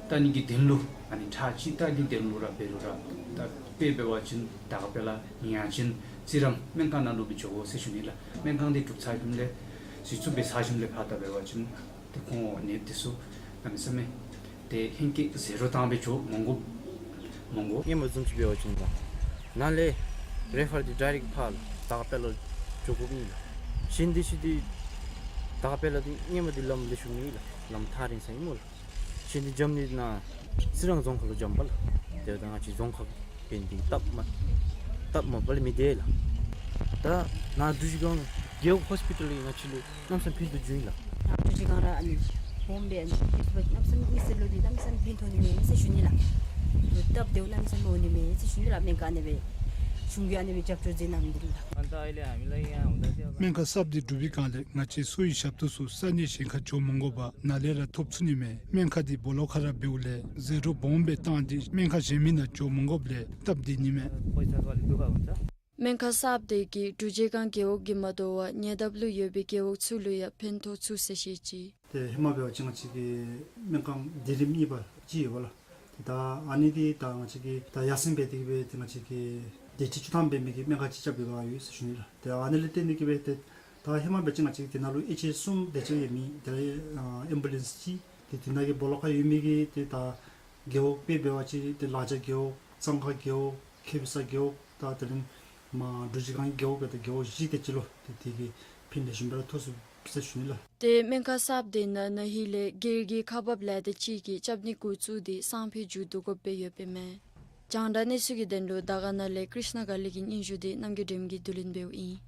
ད་ནི་གི་དོན་ལུ་ཨ་ནི་ཁྲག་ཅིག་ད་ནི་དོན་ལུ་ར་འབད་རུང་ར་ད་དཔེ་འབད་བ་ཅིན་ད་ག་དཔེ་ལ་ཡང་ཅིན་རྩི་རང་སྨན་ཁང་ནང་ལུ་སྦེ་འགྱོ་དགོ་ཟེར་ཞུ་ནི་ལགས། སྨན་ཁང་དེ་གྲུབ་ཚར་ཞིནམ་ལས་ གཞི་བཙུགས་འབད་ཚར་ཞིནམ་ལས་ཕར་ད་འབད་བ་ཅིན་ཏེ་ཁོང་ནད་འདི་ཚུ་གནམ་མེད་ས་མེད་ཏེ་ཧེང་སྐལ་ཟད་འགྲོ་བཏང་སྦེ་འགྱོ་མི་དགོ་མི་དགོ། སྔོན་མ་བཟུམ་ཅིག་འབད་བ་ཅིན་ད་ནཱ་ལས་རེ་ཕར་འདི་ཌའི་རེཀཊ་ཕར་ལགས་དར་དཀར་དཔལ་ལ་འགྱོ་དགོཔ་ཨིན་ལགས། གཞན་འདི་ཅིག་འདི་དར་དཀར་དཔལ་ལ་འདི་སྔོན་མ་འདི་ལམ་ལེགས་ཤོམ་མེད་ལགས། ལམ་ཐག་རིང་ས་ཨིན་སྨོ་ལགས། གཞན་འདི་འགྱམ་ནི་ནཱ་རྩི་རང་རྫོང་ཁག་ལུ་འགྱམ་པས་ལགས། དེ་ད་ང་བཅས་རྫོང་ཁག་འབད་ནི་འདི་སྟབས་མ་སྟབས་མ་བདེཝ་ལས་མི་འདི་ལགས། ད་ནཱ་འབྲུག་ཆུ་སྒང་རྒེད་འོག་ཧོས་པི་ཊལ་ལས་ང་བཅས་ལུ་གནམ་མེད་ས་མེད་ཕན་ཐོགས་བྱུང་ཡི་ལགས། ད་འབྲུག་ཆུ་སྒང་ར་ཨ་ནི་སྦོམ་སྦེ་ཨ་ནི་གནམ་མེད་ས་མེད་མི་སེར་ལུ་འདི་གནམ་མེད་ས་མེད་ཕན་ཐོགས་ནི་མས་ཟེར་ཞུ་ནི་ལགས། སྟབས་བདེཝ་གནམ་མེད་ས་མེད་འོང་ནི་མས་ཟེར་ཞུ་ནི་ལགས། སྨན་ཁང་ཨ་ནི་སྦེ་གཞུང་གིས་ཨ་ནི་སྦེ་རྒྱབ་སྐྱོར་མཛད་གནང་མི་འདི་ལགས། སྨན་ཁང་གསརཔ་འདི་གྲུབ་པའི་སྒང་ལས་ང་བཅས་གསོ་བའི་ཞབས་ཏོག་ཚུ་ས་གནས་གཞན་ཁར་འགྱོ་མི་དགོ་པར་ནཱ་ལས་ར་ཐོབ་ཚུགས་ནི་མས། སྨན་ཁང་འདི་སྦོ་ལོགས་ཁར་ར་འབདཝ་ལས་ཟད་འགྲོ་སྦོམ་སྦེ་བཏང་སྟེ་སྨན་ཁང་གཞན་མི་ནང་འགྱོ་མི་དགོཔ་ལས་སྟབས་བདེ་ནི་མས། སྨན་ཁང་གསརཔ་འདི་གིས་འབྲུག་རྗེས་སྒང་རྒེད་འོག་གི་མ་དོ་བར་ཉེ་འདབས་ལུ་ཡོད་པའི་རྒེད་འོག་ཚུ་ལུ་ཡང་ཕན་ཐོགས་ཚུགས་ཟེར་བཤད་ཅི། ཏེ་ཧེ་མ་འབད་བ་ཅིན་ང་བཅས་ཀྱི་སྨན་ཁང་སྡེ་རིམ་གཉིས་པ་ཅིག་ཡོད་པ་ལགས། ཏེ་ད་ཨ་ནི་འདི་ད་ང་བཅས་ཀྱིས་ད་ཡར་སེང་འབད་དེ་གི་སྦེ་ཏེ་ང་བཅས་ཀྱི་བརྒྱད་ཁྲི་བཅུ་ཐམ་འབད་མི་གི་སྨན་ཁང་ཅིག་རྐྱབ་ཡོད་པ་ཡོད་ཟེར་ཞུ་ནི་ལགས། ཏེ་ཨ་ནི་ལས་བརྟེན་ཏེ་གི་སྦེ་ཏེ་ད་ཧེ་མ་འབད་བ་ཅིན་ང་བཅས་ཀྱི་དེ་ནང་ལུ་ཨེཆ་ཨེལ་གསུམ་དེ་ཅིག་ཡོད་མི་དེ་ལས་ཨ་ཨེམ་བུ་ལེནསི་ཅིག་ཏེ་དེ་ནང་གི་སྦོ་ལོགས་ཁར་ཡོད་མི་གི་ཏེ་ད་རྒེད་འོག་དཔེ་འབད་བ་ཅིན་ཏེ་ལ་རྒྱ་རྒེད་འོག་གཙང་ཁ་རྒེད་འོག་ཁེ་བི་ས་རྒེད་འོག་ད་དེ་ལས་མར་འབྲུག་རྗེས་སྒང་རྒེད་འོག་སྦེ་ད་རྒེད་འོག་བཞི་དེ་ཅིག་ལུ་ཏེ་དེ་གིས་ཕན་ལེགས་ཤོམ་སྦེ་ར་ཐོབ་ཚུགས་ཟེར་ཞུ་ནི་ལགས། ཏེ་སྨན་ཁང་གསརཔ་འདི་ནང་ན་ཧིང་ལས་སྒེར་གྱི་ཁག་འབགཔ་ལས་སྡེ་ཅིག་གིས་རྐྱབ་ནི་འགོ་བཙུགས་ཏེ་སང་ཕོད་མཇུག་བསྡུ་དགོཔ་སྦེ་ཡོདཔ་ཨིན་མས། རྒྱང་བསྒྲགས་གནས་ཚུལ་གྱི་དོན་ལུ་དར་དཀར་ན་ལས་ཀྲིཤ་ན་དགའ་ལེགས་ཀྱི་སྙན་ཞུ་འདི་རྣམ་རྒྱལ་སྒྲོལམ་གྱིས་བསྡུ་ལེན་འབདཝ་ཨིན།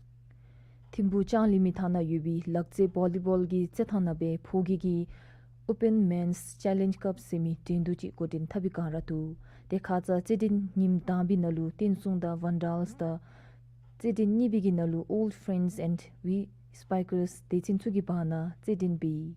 ཐིམ་ཕུག་ལྕང་གླིང་མི་ཐང་ནང་ཡོད་པའི་ལག་རྩེད་བོ་ལི་བོལ་གྱི་རྩེད་ཐང་ནང་སྦེ་ཕོ་སྐྱེས་ཀྱི་ཨོ་པཱན་མེནསི་ཅེ་ལེནཇི་ཀབ་ཟེར་མི་འགྲན་བསྡུར་ཅིག་འགོ་འདྲེན་འཐབ་པའི་སྒང་ར་འདུག། ཏེ་ཁ་ཙ་རྩེད་འགྲན་ཉིནམ་དང་པའི་ནང་ལུ་བསྟན་སྲུང་དང་ཝཱན་ཌཱལསི་དང་རྩེད་འགྲན་གཉིས་པའི་གི་ནང་ལུ་ཨོལཌ་ཕེརེནཌསི་ཨེནཌ་ཝི་སི་པའི་ཀརསི་སྡེ་ཚན་ཚུ་གི་བར་ན་རྩེད་འགྲན་འབད་ཡི།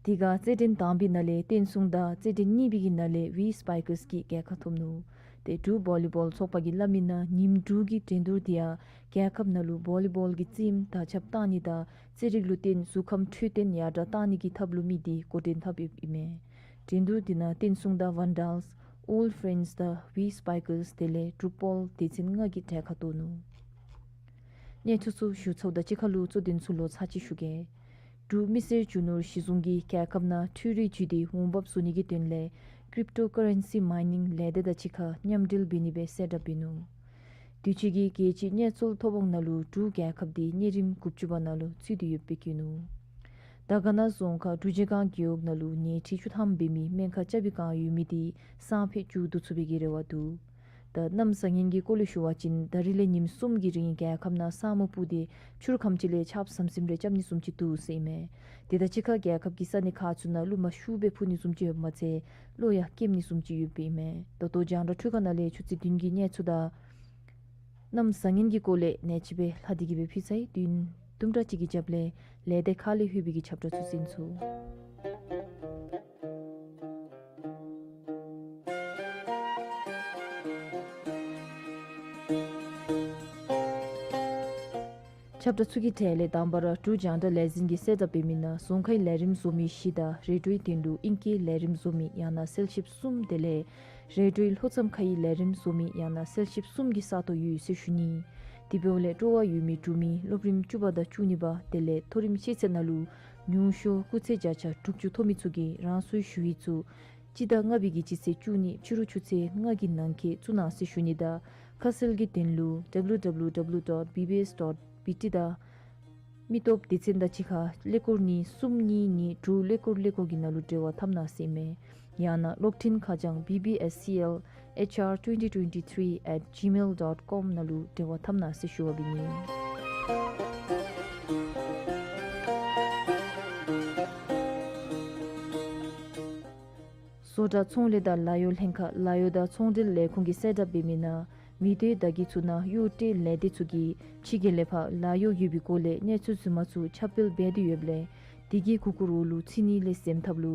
དེ་ཁར་རྩེད་འགྲན་དང་པའི་ནང་ལས་བསྟན་སྲུང་དང་རྩེད་འགྲན་གཉིས་པའི་གི་ནང་ལས་ཝི་སི་པའི་ཀརསི་གིས་རྒྱལ་ཁ་ཐོབ་ནུག། ཏེ་འབྲུག་བོ་ལི་བོལ་ཚོགས་པ་གིས་སླབ་མི་ནང་ཉིནམ་དྲུག་གི་འགྲན་བསྡུར་འདི་ཡང་རྒྱལ་ཁབ་ནང་ལུ་བོ་ལི་བོལ་གྱི་རྩེདམོ་དར་ཁྱབ་བཏང་ནི་དང་རྩེད་རིགས་ལུ་བརྟེན་གཟུགས་ཁམས་འཕྲོད་བསྟེན་ཡར་དྲག་བཏང་ནི་གི་ཐབས་ལུ་དམིགས་ཏེ་འགོ་འདྲེན་འཐབ་ཡོདཔ་ཨིན་མས། འགྲན་བསྡུར་འདི་ནང་བསྟན་སྲུང་དང་ཝཱན་ཌཱལསི་ཨོལཌ་ཕེརེནཌསི་དང་ཝི་སི་པའི་ཀརསི་དེ་ལས་འབྲུག་བོལ་སྡེ་ཚན་ལྔ་གིས་གྲལ་ཁར་གཏོགས་ནུག། གནས་ཚུལ་ཚུ་ཞུ་ཚརཝ་ད་གཅིག་ཁར་ལུ་གཙོ་དོན་ཚུ་ལོག་ཚར་གཅིག་ཞུ་གེ། འབྲུག་མི་སེར་རྒྱུ་ནོར་གཞི་བཟུང་གིས་རྒྱལ་ཁབ་ནང་འཕྲུལ་རིག་བརྒྱུད་དེ་འོང་འབབ་བཟོ་ནི་གི་དོན་ལས་ཀྲིབ་ཊོ་ཀ་རེན་སི་མའི་ནིང་ལས་སྡེ་དང་གཅིག་ཁར་མཉམ་འབྲེལ་འབད་ནི་སྦེ་གསལ་བསྒྲགས་འབད་ནུག། དུས་ཅི་གི་རྒྱལ་སྤྱིའི་ངལ་རྩོལ་ཐོབ་དབང་ནང་ལུ་འབྲུག་རྒྱལ་ཁབ་འདི་གནས་རིམ་དགུ་བཅུ་པ་ནང་ལུ་ཚུད་དེ་ཡོདཔ་སྦེ་བཀོད་ནུག། དར་དཀར་ན་རྫོང་ཁག་འབྲུག་རྗེས་སྒང་རྒེད་འོག་ནང་ལུ་ཉལ་ཁྲི་བཅུ་ཐམ་འབད་མི་སྨན་ཁང་རྐྱབ་པའི་བསྒང་ཡོད་མི་འདི་སང་ཕོད་མཇུག་བསྡུ་ཚུགས་པའི་གི་རེ་བ་འདུག། ད་གནམ་བཟང་ངན་གྱི་སྐོར་ལས་ཞུ་བ་ཅིན་ད་རིས་ལས་ཉིནམ་གསུམ་གྱི་རིང་རྒྱལ་ཁབ་ནང་ས་སྨུག་སྤུབས་ཏེ་ཆུ་རུ་ཁམ་ཅིག་ལས་ཆརཔ་ཟམ་ཟིམ་རེ་རྐྱབ་ནི་བཟུམ་ཅིག་འདུག་ཟེར་ཨིན་མས། དེ་དང་གཅིག་ཁར་རྒྱལ་ཁབ་ཀྱི་ས་གནས་ཁག་ཚུ་ནང་རླུང་མ་ཤུགས་སྦེ་འཕུ་ནི་བཟུམ་ཅིག་ཡོདཔ་མ་ཚད་གློག་ཡང་ཀེམ་ནི་བཟུམ་ཅིག་ཡོདཔ་ཨིན་མས། ད་ལྟོ་རྒྱང་བསྒྲགས་འཕྲུལ་ཁང་ནང་ལས་ཆུ་ཚོད་བདུན་གྱི་གནས་ཚུལ་དང་གནམ་བཟང་ངན་གྱི་སྐོར་ལས་ནེ་ཅིག་སྦེ་ལྷག་སྟེ་གི་སྦེ་ཕུལ་ཚར་ཡི། དུས་ཡུན་དུམ་གྲ་ཅིག་གི་རྒྱབ་ལས་ལས་སྡེ་ཁག་ལས་ལྷོད་པའི་གི་ཁྱབ་བསྒྲགས་ཚུ་གསན་ཚུགས། ཁྱབ་བསྒྲགས་ཚུ་གི་གྲས་ལས་དང་པ་ར་འབྲུག་རྒྱང་བསྒྲགས་ལས་འཛིན་གྱིས་གསལ་བསྒྲགས་འབད་མི་ནང་རྫོང་ཁའི་ལས་རིམ་བཟོ་མི་བཞི་དང་རེ་ཌིའོའི་དོན་ལུ་ཨིང་སྐད་ལས་རིམ་བཟོ་མི་ཡང་ན་གསལ་བཤདཔ་གསུམ་དེ་ལས་རེ་ཌིའོའི་ལྷོ་མཚམས་ཁའི་ལས་རིམ་བཟོ་མི་ཡང་ན་གསལ་བཤདཔ་གསུམ་གྱི་ས་སྟོང་ཡོད་ཟེར་ཞུ་ནི། དེ་འབདཝ་ལས་སྤྲོ་བ་ཡོད་མི་འབྲུག་མི་སློབ་རིམ་བཅུ་པ་དང་བཅུ་གཉིས་པ་དེ་ལས་མཐོ་རིམ་ཤེས་ཚད་ནང་ལུ་ཉུང་ཤོས་སྐུགས་ཚད་བརྒྱ་ཆ་དྲུག་ཅུ་ཐོབ་མི་ཚུ་གིས་རང་སོའི་ཞུ་ཡིག་ཚུ་སྤྱི་ཟླ་ལྔ་པའི་གི་སྤྱི་ཚེས་བཅུ་གཉིས་ཕྱི་རུ་ཆུ་ཚོད་ལྔ་གི་ནང་འཁོད་བཙུགས་གནང་ཟེར་ཞུ་ནི་དང་ཁ་གསལ་གྱི་དོན་ལུ་W W W dot B B S dot B T དང་མི་སྟོབས་སྡེ་ཚན་དང་གཅིག་ཁར་ཀླད་ཀོར་གཉིས་གསུམ་གཉིས་གཉིས་དྲུག་ཀླད་ཀོར་ཀླད་ཀོར་གྱི་ནང་ལུ་འབྲེལ་བ་འཐབ་གནང་ཟེར་ཨིན་མས། ཡང་ན་གློག་འཕྲིན་ཁ་བྱང་B B S C L H R twenty twenty-three at gmail dot com ནང་ལུ་འབྲེལ་བ་འཐབ་གནང་ཟེར་ཞུ་བ་འབད་ནི། བཟོ་གྲྭ་ཚོང་ལས་དང་ལཱ་གཡོག་ལྷན་ཁག་ལཱ་གཡོག་དང་ཚོང་འབྲེལ་ལས་ཁུངས་ཀྱིས་གསལ་བསྒྲགས་འབད་མི་ནང་མི་སྡེ་བདག་གི་ཚུ་ནང་གཡོག་སྤྲོད་ལས་སྡེ་ཚུ་གིས་ཕྱི་རྒྱལ་ལས་ཕར་ལཱ་གཡོག་ཡོད་པའི་སྐོར་ལས་གནས་ཚུལ་རྫུན་མ་ཚུ་ཁྱབ་སྤེལ་འབད་དེ་ཡོདཔ་ལས་དེ་གི་གུ་གུལ་འོག་ལུ་ཚུད་ནི་ལས་སེམས་ཐབས་ལུ་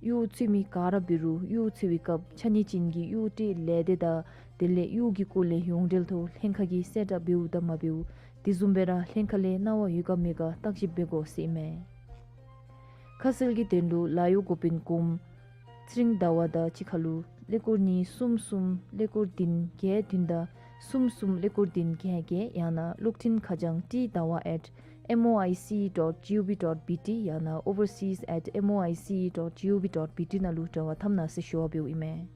གཡོག་འཚོལ་མི་ག་ར་འབད་རུང་གཡོག་འཚོལ་བའི་སྐབས་ཆ་གནས་ཅན་གྱི་གཡོག་སྤྲོད་ལས་སྡེ་དང་དེ་ལས་གཡོག་གི་སྐོར་ལས་ཡོངས་འབྲེལ་ཐོག་ལྷན་ཁག་གིས་གསལ་བསྒྲགས་འབདཝ་དང་མ་འབདཝ་དེ་བཟུམ་སྦེ་ར་ལྷན་ཁག་ལས་གནང་བ་ཡོད་ག་མེད་ག་བརྟག་ཞིབ་འབད་དགོ་ཟེར་ཨིན་མས། ཁ་གསལ་གྱི་དོན་ལུ་ལཱ་གཡོག་འགོ་དཔོན་གོངམ་ཚེ་རིང་ཟླ་བ་དང་གཅིག་ཁར་ལུ་ཀླད་ཀོར་གཉིས་གསུམ་གསུམ་ཀླད་ཀོར་བདུན་བརྒྱད་བདུན་དང་གསུམ་གསུམ་ཀླད་ཀོར་བདུན་བརྒྱད་བརྒྱད་ཡང་ན་གློག་འཕྲིན་ཁ་བྱང་ཏི་ཟླ་བ་at M O I C dot G O V dot B T ཡང་ན overseas at M O I C dot G O V dot B T ནང་ལུ་དྲ་བ་འཐམ་གནང་ཟེར་ཞུ་བ་འབདཝ་ཨིན་མས།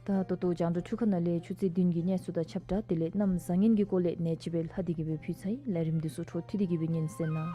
ད་ད་ལྟོ་རྒྱང་བསྒྲགས་འཕྲུལ་ཁང་ནང་ལས་ཆུ་ཚོད་བདུན་གྱི་གནས་ཚུལ་དང་ཁྱབ་བསྒྲགས་དེ་ལས་གནམ་བཟང་ངན་གྱི་སྐོར་ལས་ནེ་ཙོ་བལ་ལྷ་དེ་གིས་སྦེ་ཕུལ་ཚར་ཡི། ལས་རིམ་འདི་ཚུ་འཕྲོ་མཐུད་དེ་གིས་སྦེ་ཉན་གསན་གནང་།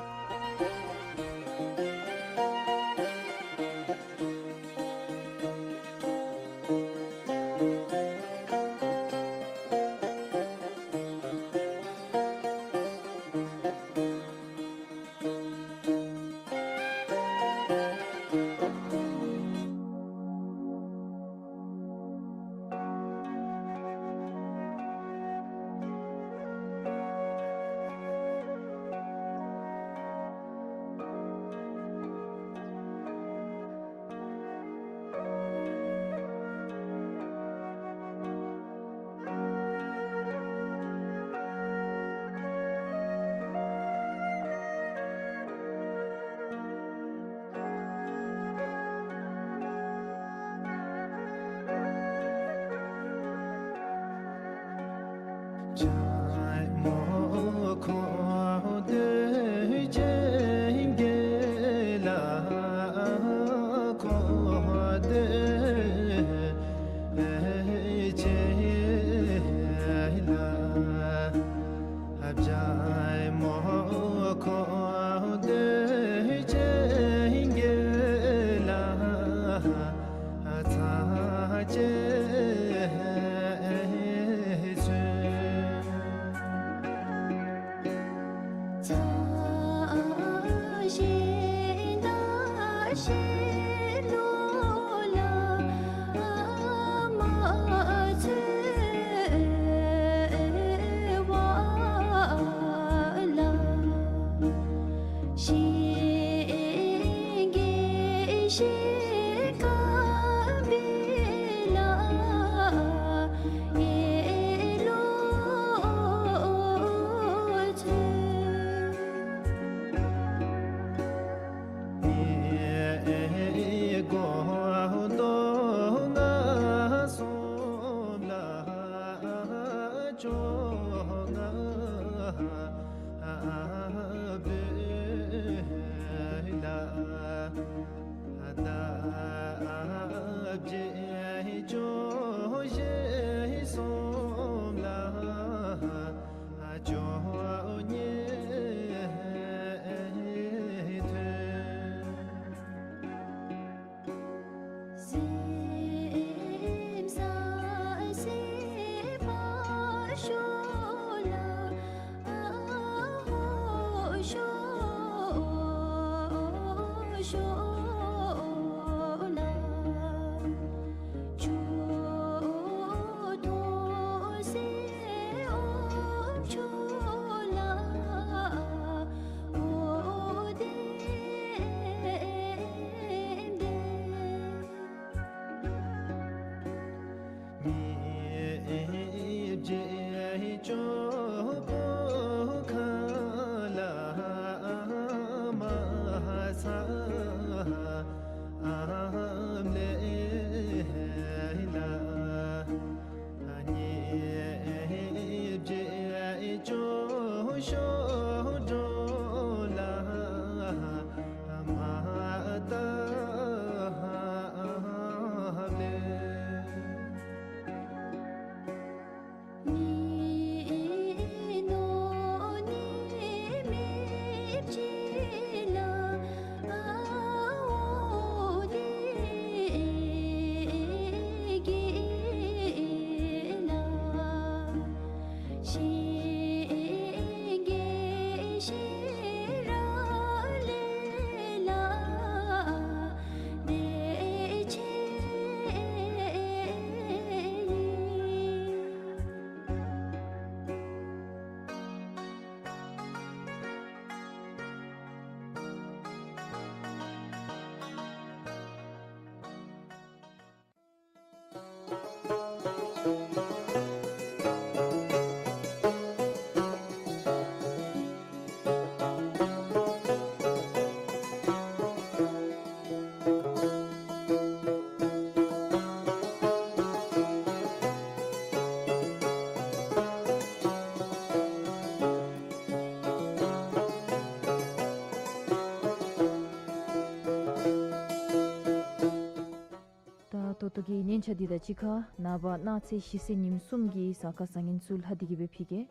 ད་ལྟོ་གི་སྙན་ཆ་འདི་དང་གཅིག་ཁར་ནངས་པ་གནངས་ཚེ་ཞི་སའི་ཉིནམ་གསུམ་གྱི་གཟའ་སྐར་བཟང་ངན་ཚུ་ལྷག་སྟེ་གི་སྦེ་ཕུལ་གེ།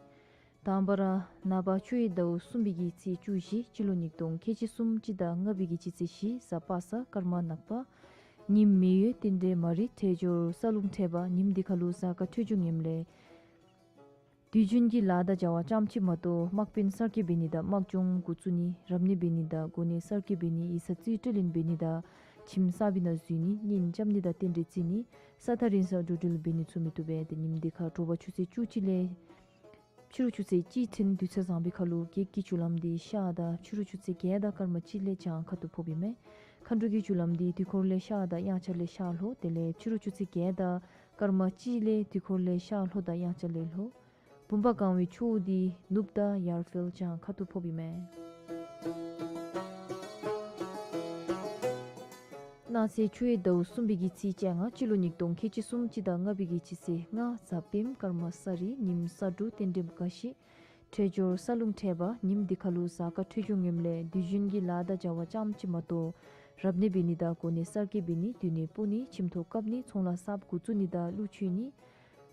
དང་པ་ར་ནངས་པ་ཆུ་ཡོས་ཟླཝ་གསུམ་པའི་གི་ཚེས་བཅུ་བཞི་སྤྱི་ལོ་ཉིས་སྟོང་ཁལ་གཅིག་གསུམ་སྤྱི་ཟླ་ལྔ་པའི་གི་སྤྱི་ཚེས་བཞི་གཟའ་པ་སངས་སྐར་མ་ནག་པ། ཉིནམ་མེ་ཡོས་རྟེན་འབྲེལ་མ་རིག་འཕྲལ་སྦྱོར་ས་རླུང་འཕྲད་པ། ཉིནམ་འདི་ཁ་ལུ་གཟའ་སྐར་འཕྲོད་སྦྱོར་ངནམ་ལས་དུས་རྒྱུན་གྱི་ལཱ་དང་བྱ་བ་ཙམ་ཅིག་མ་གཏོགས་དམག་དཔོན་གསར་བསྐོ་འབད་ནི་དང་དམག་སྦྱོང་འགོ་བཙུགས་ནི་རབ་གནས་འབད་ནི་དང་གོ་གནས་གསར་བསྐོ་འབད་ནི་ཡིག་ཚང་རྩིས་སྤྲོད་ལེན་འབད་ནི་དང་ཁྱིམ་གསར་པའི་ནང་འཛུལ་ནི་གཉེན་རྐྱབ་ནི་དང་རྟེན་འབྲེལ་བརྩི་ནི་ས་ཐག་རིང་སར་འགྲོ་འགྲུལ་འབད་ནི་ཚུ་མི་བཏུབ་པས། ཏེ་ཉིནམ་འདི་ཁར་དྲོ་པ་ཆུ་ཚོད་བཅུ་གཅིག་ལས་ཕྱི་རུ་ཆུ་ཚོད་གཅིག་ཐུན་དུས་ཚོད་བཟང་པའི་ཁ་ལུ་བགེགས་ཀྱི་རྒྱུ་ལམ་འདི་ཤར་དང་ཕྱི་རུ་ཆུ་ཚོད་བརྒྱད་དང་སྐར་མ་གཅིག་ལས་བྱང་ཁ་ཐུག་ཕོགཔ་ཨིན་མས། མཁའ་འགྲོ་གི་རྒྱུ་ལམ་འདི་དུས་འཁོར་ལས་ཤར་དང་དབྱངས་འཆར་ལས་ཤར་ལྷོ། དེ་ལས་ཕྱི་རུ་ཆུ་ཚོད་བརྒྱད་དང་སྐར་མ་གཅིག་ལས་དུས་འཁོར་ལས་ཤར་ལྷོ་དང་དབྱངས་འཆར་ལས་ལྷོ། བུམ་པ་གང་བའི་ཕྱོགས་འདི་ནུབ་དང་ཡར་འཕེལ་བྱང་ཁ་ཐུག་ཕོགཔ་ཨིན་མས། གནངས་ཚེ་ཆུ་ཡོས་ཟླཝ་གསུམ་པའི་གི་ཚེས་བཅོ་ལྔ་སྤྱི་ལོ་ཉིས་སྟོང་ཁལ་གཅིག་གསུམ་སྤྱི་ཟླ་ལྔ་པའི་གི་སྤྱི་ཚེས་ལྔ་གཟའ་སྤེནམ་སྐར་མ་ས་རི། ཉིནམ་ས་འབྲུག་རྟེན་འབྲེལ་ག་ཤི། འཕྲལ་སྦྱོར་ས་རླུང་འཕྲད་པ། ཉིནམ་འདི་ཁ་ལུ་གཟའ་སྐར་འཕྲོད་སྦྱོར་ངནམ་ལས་དུས་རྒྱུན་གྱི་ལཱ་དང་བྱ་བ་ཙམ་ཅིག་མ་གཏོགས་རབ་གནས་འབད་ནི་དང་གོ་གནས་གསར་བསྐོ་འབད་ནི་མདུན་ནས་སྤོ་ནི་ཁྱིམ་ཐོག་བཀབ་ནི་ཚོང་ལཱ་གསརཔ་འགོ་བཙུགས་ནི་དང་གླུ་མཆོད་ནི་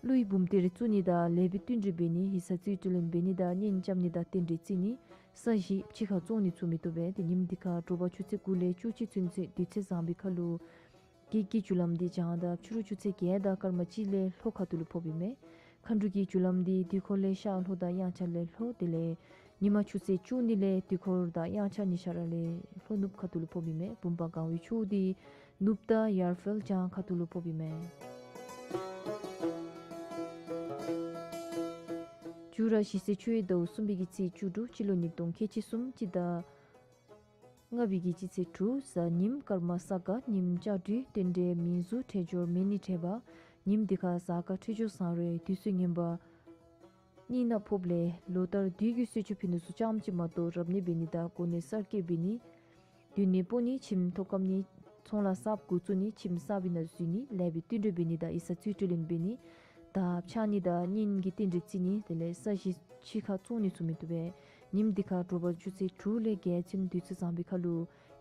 གླུ་ཡི་འབུམ་གཏེར་བཙུགས་ནི་དང་ལེགས་པའི་བསྟུན་གྲོས་འབད་ནི་ཡིག་ཚང་རྩིས་སྤྲོད་ལེན་འབད་ནི་དང་གཉེན་རྐྱབ་ནི་དང་རྟེན་འབྲེལ་བརྩི་ནི་ས་གཞི་ཕྱི་ཁར་བཙོང་ནི་ཚུ་མི་བཏུབ་པས། ཏེ་ཉིནམ་འདི་ཁར་དྲོ་པ་ཆུ་ཚོད་དགུ་ལས་བཅུ་གཅིག་ཚུན་ཚོད་དུས་ཚོད་བཟང་པའི་ཁ་ལུ་བགེགས་ཀྱི་རྒྱུ་ལམ་འདི་བྱང་དང་ཕྱི་རུ་ཆུ་ཚོད་བརྒྱད་དང་སྐར་མ་གཅིག་ལས་ལྷོ་ཁ་ཐུག་ལུ་ཕོགཔ་ཨིན་མས། མཁའ་འགྲོ་གི་རྒྱུ་ལམ་འདི་དུས་འཁོར་ལས་ཤར་ལྷོ་དང་དབྱངས་འཆར་ལས་ལྷོ། དེ་ལས་ཉིན་མ་ཆུ་ཚོད་བཅུ་གཉིས་ལས་དུས་འཁོར་དང་དབྱངས་འཆར་གཉིས་ཆ་ར་ལས་ལྷོ་ནུབ་ཁ་ཐུག་ལུ་ཕོགཔ་ཨིན་མས། བུམ་པ་གང་བའི་ཕྱོགས་འདི་ནུབ་དང་ཡར་འཕེལ་བྱང་ཁ་ཐུག་ལུ་ཕོགཔ་ཨིན་མས། མཇུག་ར་ཞི་སའི་ཆུ་ཡོས་ཟླཝ་གསུམ་པའི་གི་ཚེས་བཅུ་དྲུག་སྤྱི་ལོ་ཉིས་སྟོང་ཁལ་གཅིག་གསུམ་སྤྱི་ཟླ་ལྔ་པའི་གི་སྤྱི་ཚེས་དྲུག་གཟའ་ཉིམ་སྐར་མ་ས་ག། ཉིནམ་ལྕགས་སྦྲུལ། རྟེན་འབྲེལ་མིང་གཟུགས་འཕྲལ་སྦྱོར་མེ་ནི་འཕྲད་པ། ཉིནམ་འདི་ཁར་གཟའ་སྐར་འཕྲོད་སྦྱོར་བཟང་རུང་དུས་ཚོད་ངན་པ་གཉིས་ནང་ཕོགཔ་ལས་ལོ་ལྟར་དུས་ཀྱི་གསོལ་མཆོད་ཕུལ་ནི་ཚུ་ཙམ་ཅིག་མ་གཏོགས་རབ་གནས་འབད་ནི་དང་གོ་གནས་གསར་བསྐོ་འབད་ནི་མདུན་ནས་སྤོ་ནི་ཁྱིམ་ཐོག་བཀབ་ནི་ཚོང་ལཱ་གསརཔ་འགོ་བཙུགས་ནི་ཁྱིམ་གསར་པའི་ནང་འཛུལ་ནི་ལེགས་པའི་བསྟུན་གྲོས་འབད་ནི་དང་ཡིག་ཚང་རྩིས་སྤྲོད་ལེན་འབད་ནི་དང་ཕྱག་ནི་དང་གཉེན་གྱི་རྟེན་འབྲེལ་བརྩི་ནི་དེ་ལས་ས་གཞི་ཕྱི་ཁར་བཙོང་ནི་ཚུ་མི་བཏུབ་པས། ཉིནམ་འདི་ཁར་དྲོ་པ་ཆུ་ཚོད་དྲུག་ལས་བརྒྱད་ཚུན་དུས་ཚོད་བཟང་པའི་ཁ་ལུ་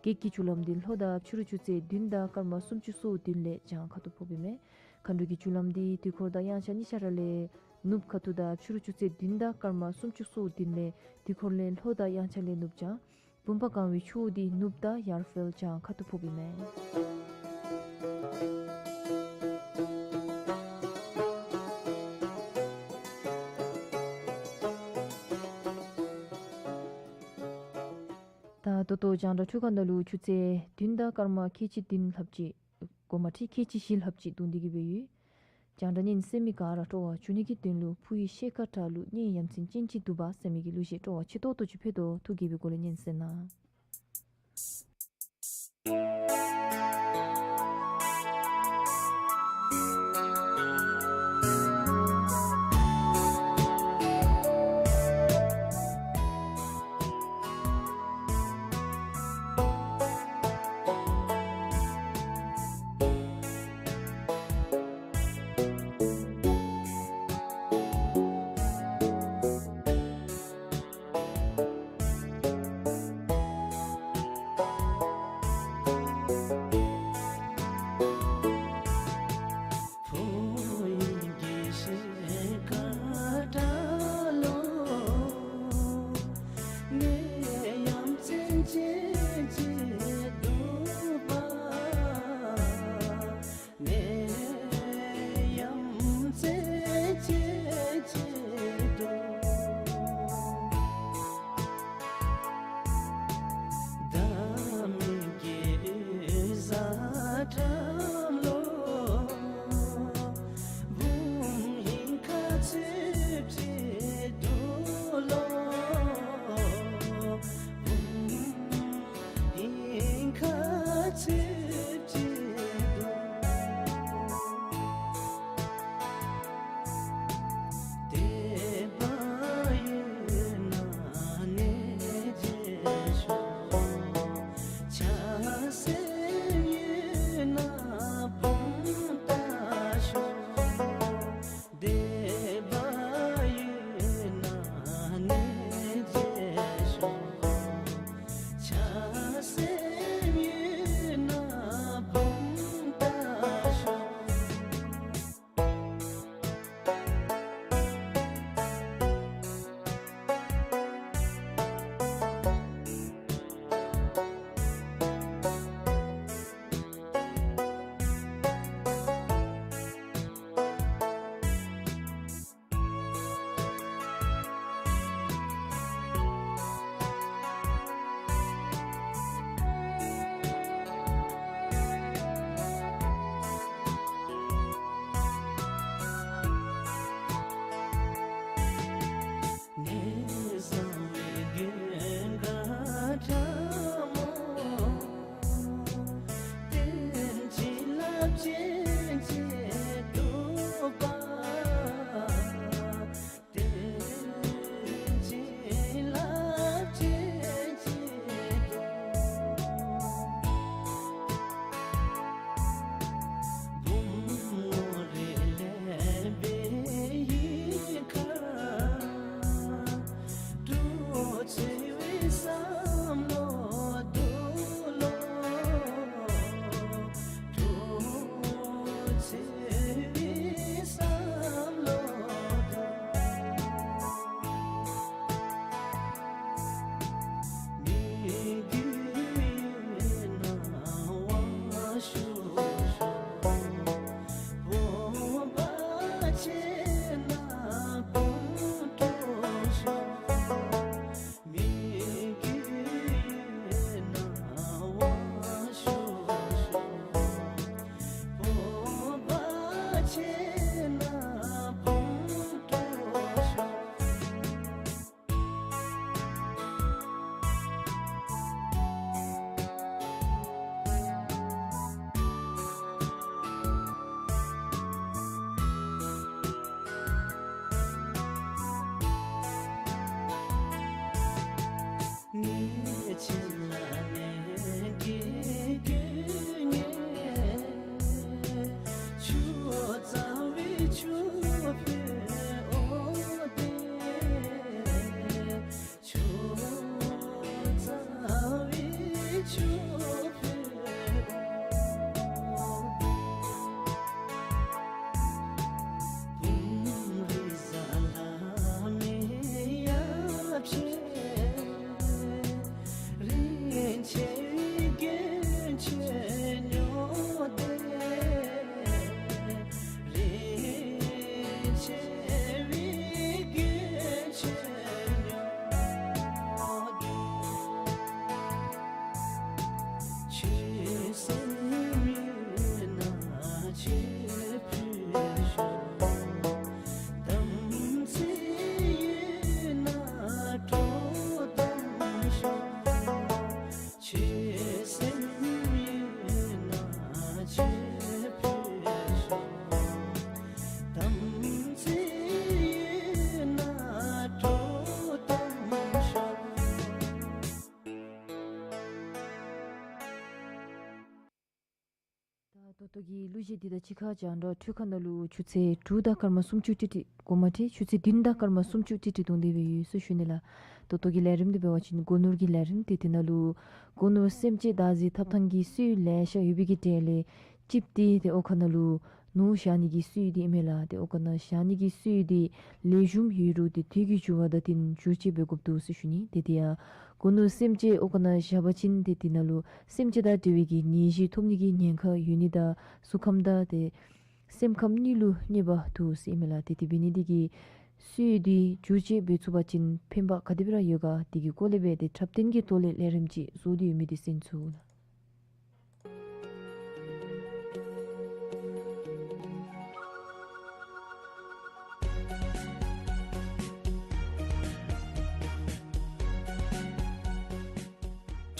བགེགས་ཀྱི་རྒྱུ་ལམ་འདི་ལྷོ་དང་ཕྱི་རུ་ཆུ་ཚོད་བདུན་དང་སྐར་མ་སུམ་ཅུ་སོ་བདུན་ལས་བྱང་ཁ་ཐུག་ཕོགཔ་ཨིན་མས། མཁའ་འགྲོ་གི་རྒྱུ་ལམ་འདི་དུས་འཁོར་དང་དབྱངས་འཆར་གཉིས་ཆ་ར་ལས་ནུབ་ཁ་ཐུག་དང་ཕྱི་རུ་ཆུ་ཚོད་བདུན་དང་སྐར་མ་སུམ་ཅུ་སོ་བདུན་ལས་དུས་འཁོར་ལས་ལྷོ་དང་དབྱངས་འཆར་ལས་ནུབ་བྱང་། བུམ་པ་གང་བའི་ཕྱོགས་འདི་ནུབ་དང་ཡར་འཕེལ་བྱང་ཁ་ཐུག་ཕོགཔ་ཨིན་མས། ད་ད་ལྟོ་རྒྱང་བསྒྲགས་འཕྲུལ་ཁང་ནང་ལུ་ཆུ་ཚོད་བདུན་དང་སྐར་མ་ཁལ་གཅིག་བདུན་ལྷགཔ་ཅིག་འགོ་མ་ཁྲིད་ཁལ་གཅིག་བཞི་ལྷགཔ་ཅིག་བརྡུང་སྟེ་གི་སྦེ་ཡོད། རྒྱང་བསྒྲགས་ཉན་གསན་མི་ག་ར་སྤྲོ་བ་བྱུང་ནི་གི་དོན་ལུ་ཕུ་ཡི་ཤེལ་དཀར་དྲ་ལུ་གཉེན་ཡ་མཚན་ཅན་ཅིག་འདུག་པ་ཟེར་མི་གི་གླུ་གཞས་སྤྲོ་བ་ཆེ་ཏོག་ཏོ་ཅིག་ཕུལ་དོ། ཐུགས་དགྱེས་པའི་སྒོ་ལས་ཉན་གསན་གནང་། ད་ལྟོ་གི་གླུ་གཞས་འདི་དང་གཅིག་ཁར་རྒྱང་བསྒྲགས་འཕྲུལ་ཁང་ནང་ལུ་ཆུ་ཚོད་དྲུག་དང་སྐར་མ་སུམ་ཅུ་ཏིག་ཏིག་འགོ་མ་ཁྲིད་ཆུ་ཚོད་བདུན་དང་སྐར་མ་སུམ་ཅུ་ཏིག་ཏིག་གཏོང་སྟེ་སྦེ་ཡོད་ཟེར་ཞུ་ནི་ལགས། ད་ལྟོ་གི་ལས་རིམ་འདི་འབད་བ་ཅིན་སྒོ་ནོར་གྱི་ལས་རིམ་ཏེ་དེ་ནང་ལུ་སྒོ་ནོར་སེམས་ཅན་བདག་འཛིན་འཐབ་ཐངས་ཀྱི་སྲོལ་ལེ་ཤ་ཡོད་པའི་གི་གྲས་ལས་གཅིག་འདི་ཏེ་ཨོ་ཁ་ནང་ལུ་ནོར་བཞག་ནི་གི་སྲོལ་འདི་ཨིན་མས་ལགས། ཏེ་ཨོ་ཁ་ནང་བཞག་ནི་གི་སྲོལ་འདི་ལེགས་ཤོམ་ཡོད་རུང་ཏེ་དུས་ཀྱི་འགྱུར་བ་དང་བསྟུན་བསྒྱུར་བཅོས་འབད་དགོཔ་འདུག་ཟེར་ཞུ་ནི། ཏེ་དེ་ཡང་སྒོ་ནོར་སེམས་ཅན་ཨོ་ཁ་ནང་བཞག་པ་ཅིན་ཏེ་དེ་ནང་ལུ་སེམས་ཅན་དང་འབྲེལ་བའི་གི་ནད་གཞི་ཐོབ་ནི་གི་ཉེན་ཁ་ཡོད་ནི་དང་གཟུགས་ཁམས་དང་ཏེ་སེམས་ཁམས་གཉིས་ལུ་གནོད་པ་འདུག་ཟེར་ཨིན་མས་ལགས། ཏེ་དེ་འབད་ནི་འདི་གིས་སྲོལ་འདི་བསྒྱུར་བཅོས་འབད་ཚུགས་པ་ཅིན་ཕན་པ་ག་དེ་སྦེ་ར་ཡོད་ག་དེ་གི་སྐོར་ལས་སྦེ་ཏེ་འཁྲབ་སྟོན་གྱི་ཐོག་ལས་ལས་རིམ་ཅིག་བཟོ་སྟེ་ཡོད་མི་འདི་གསན་ཚུགས་ལགས།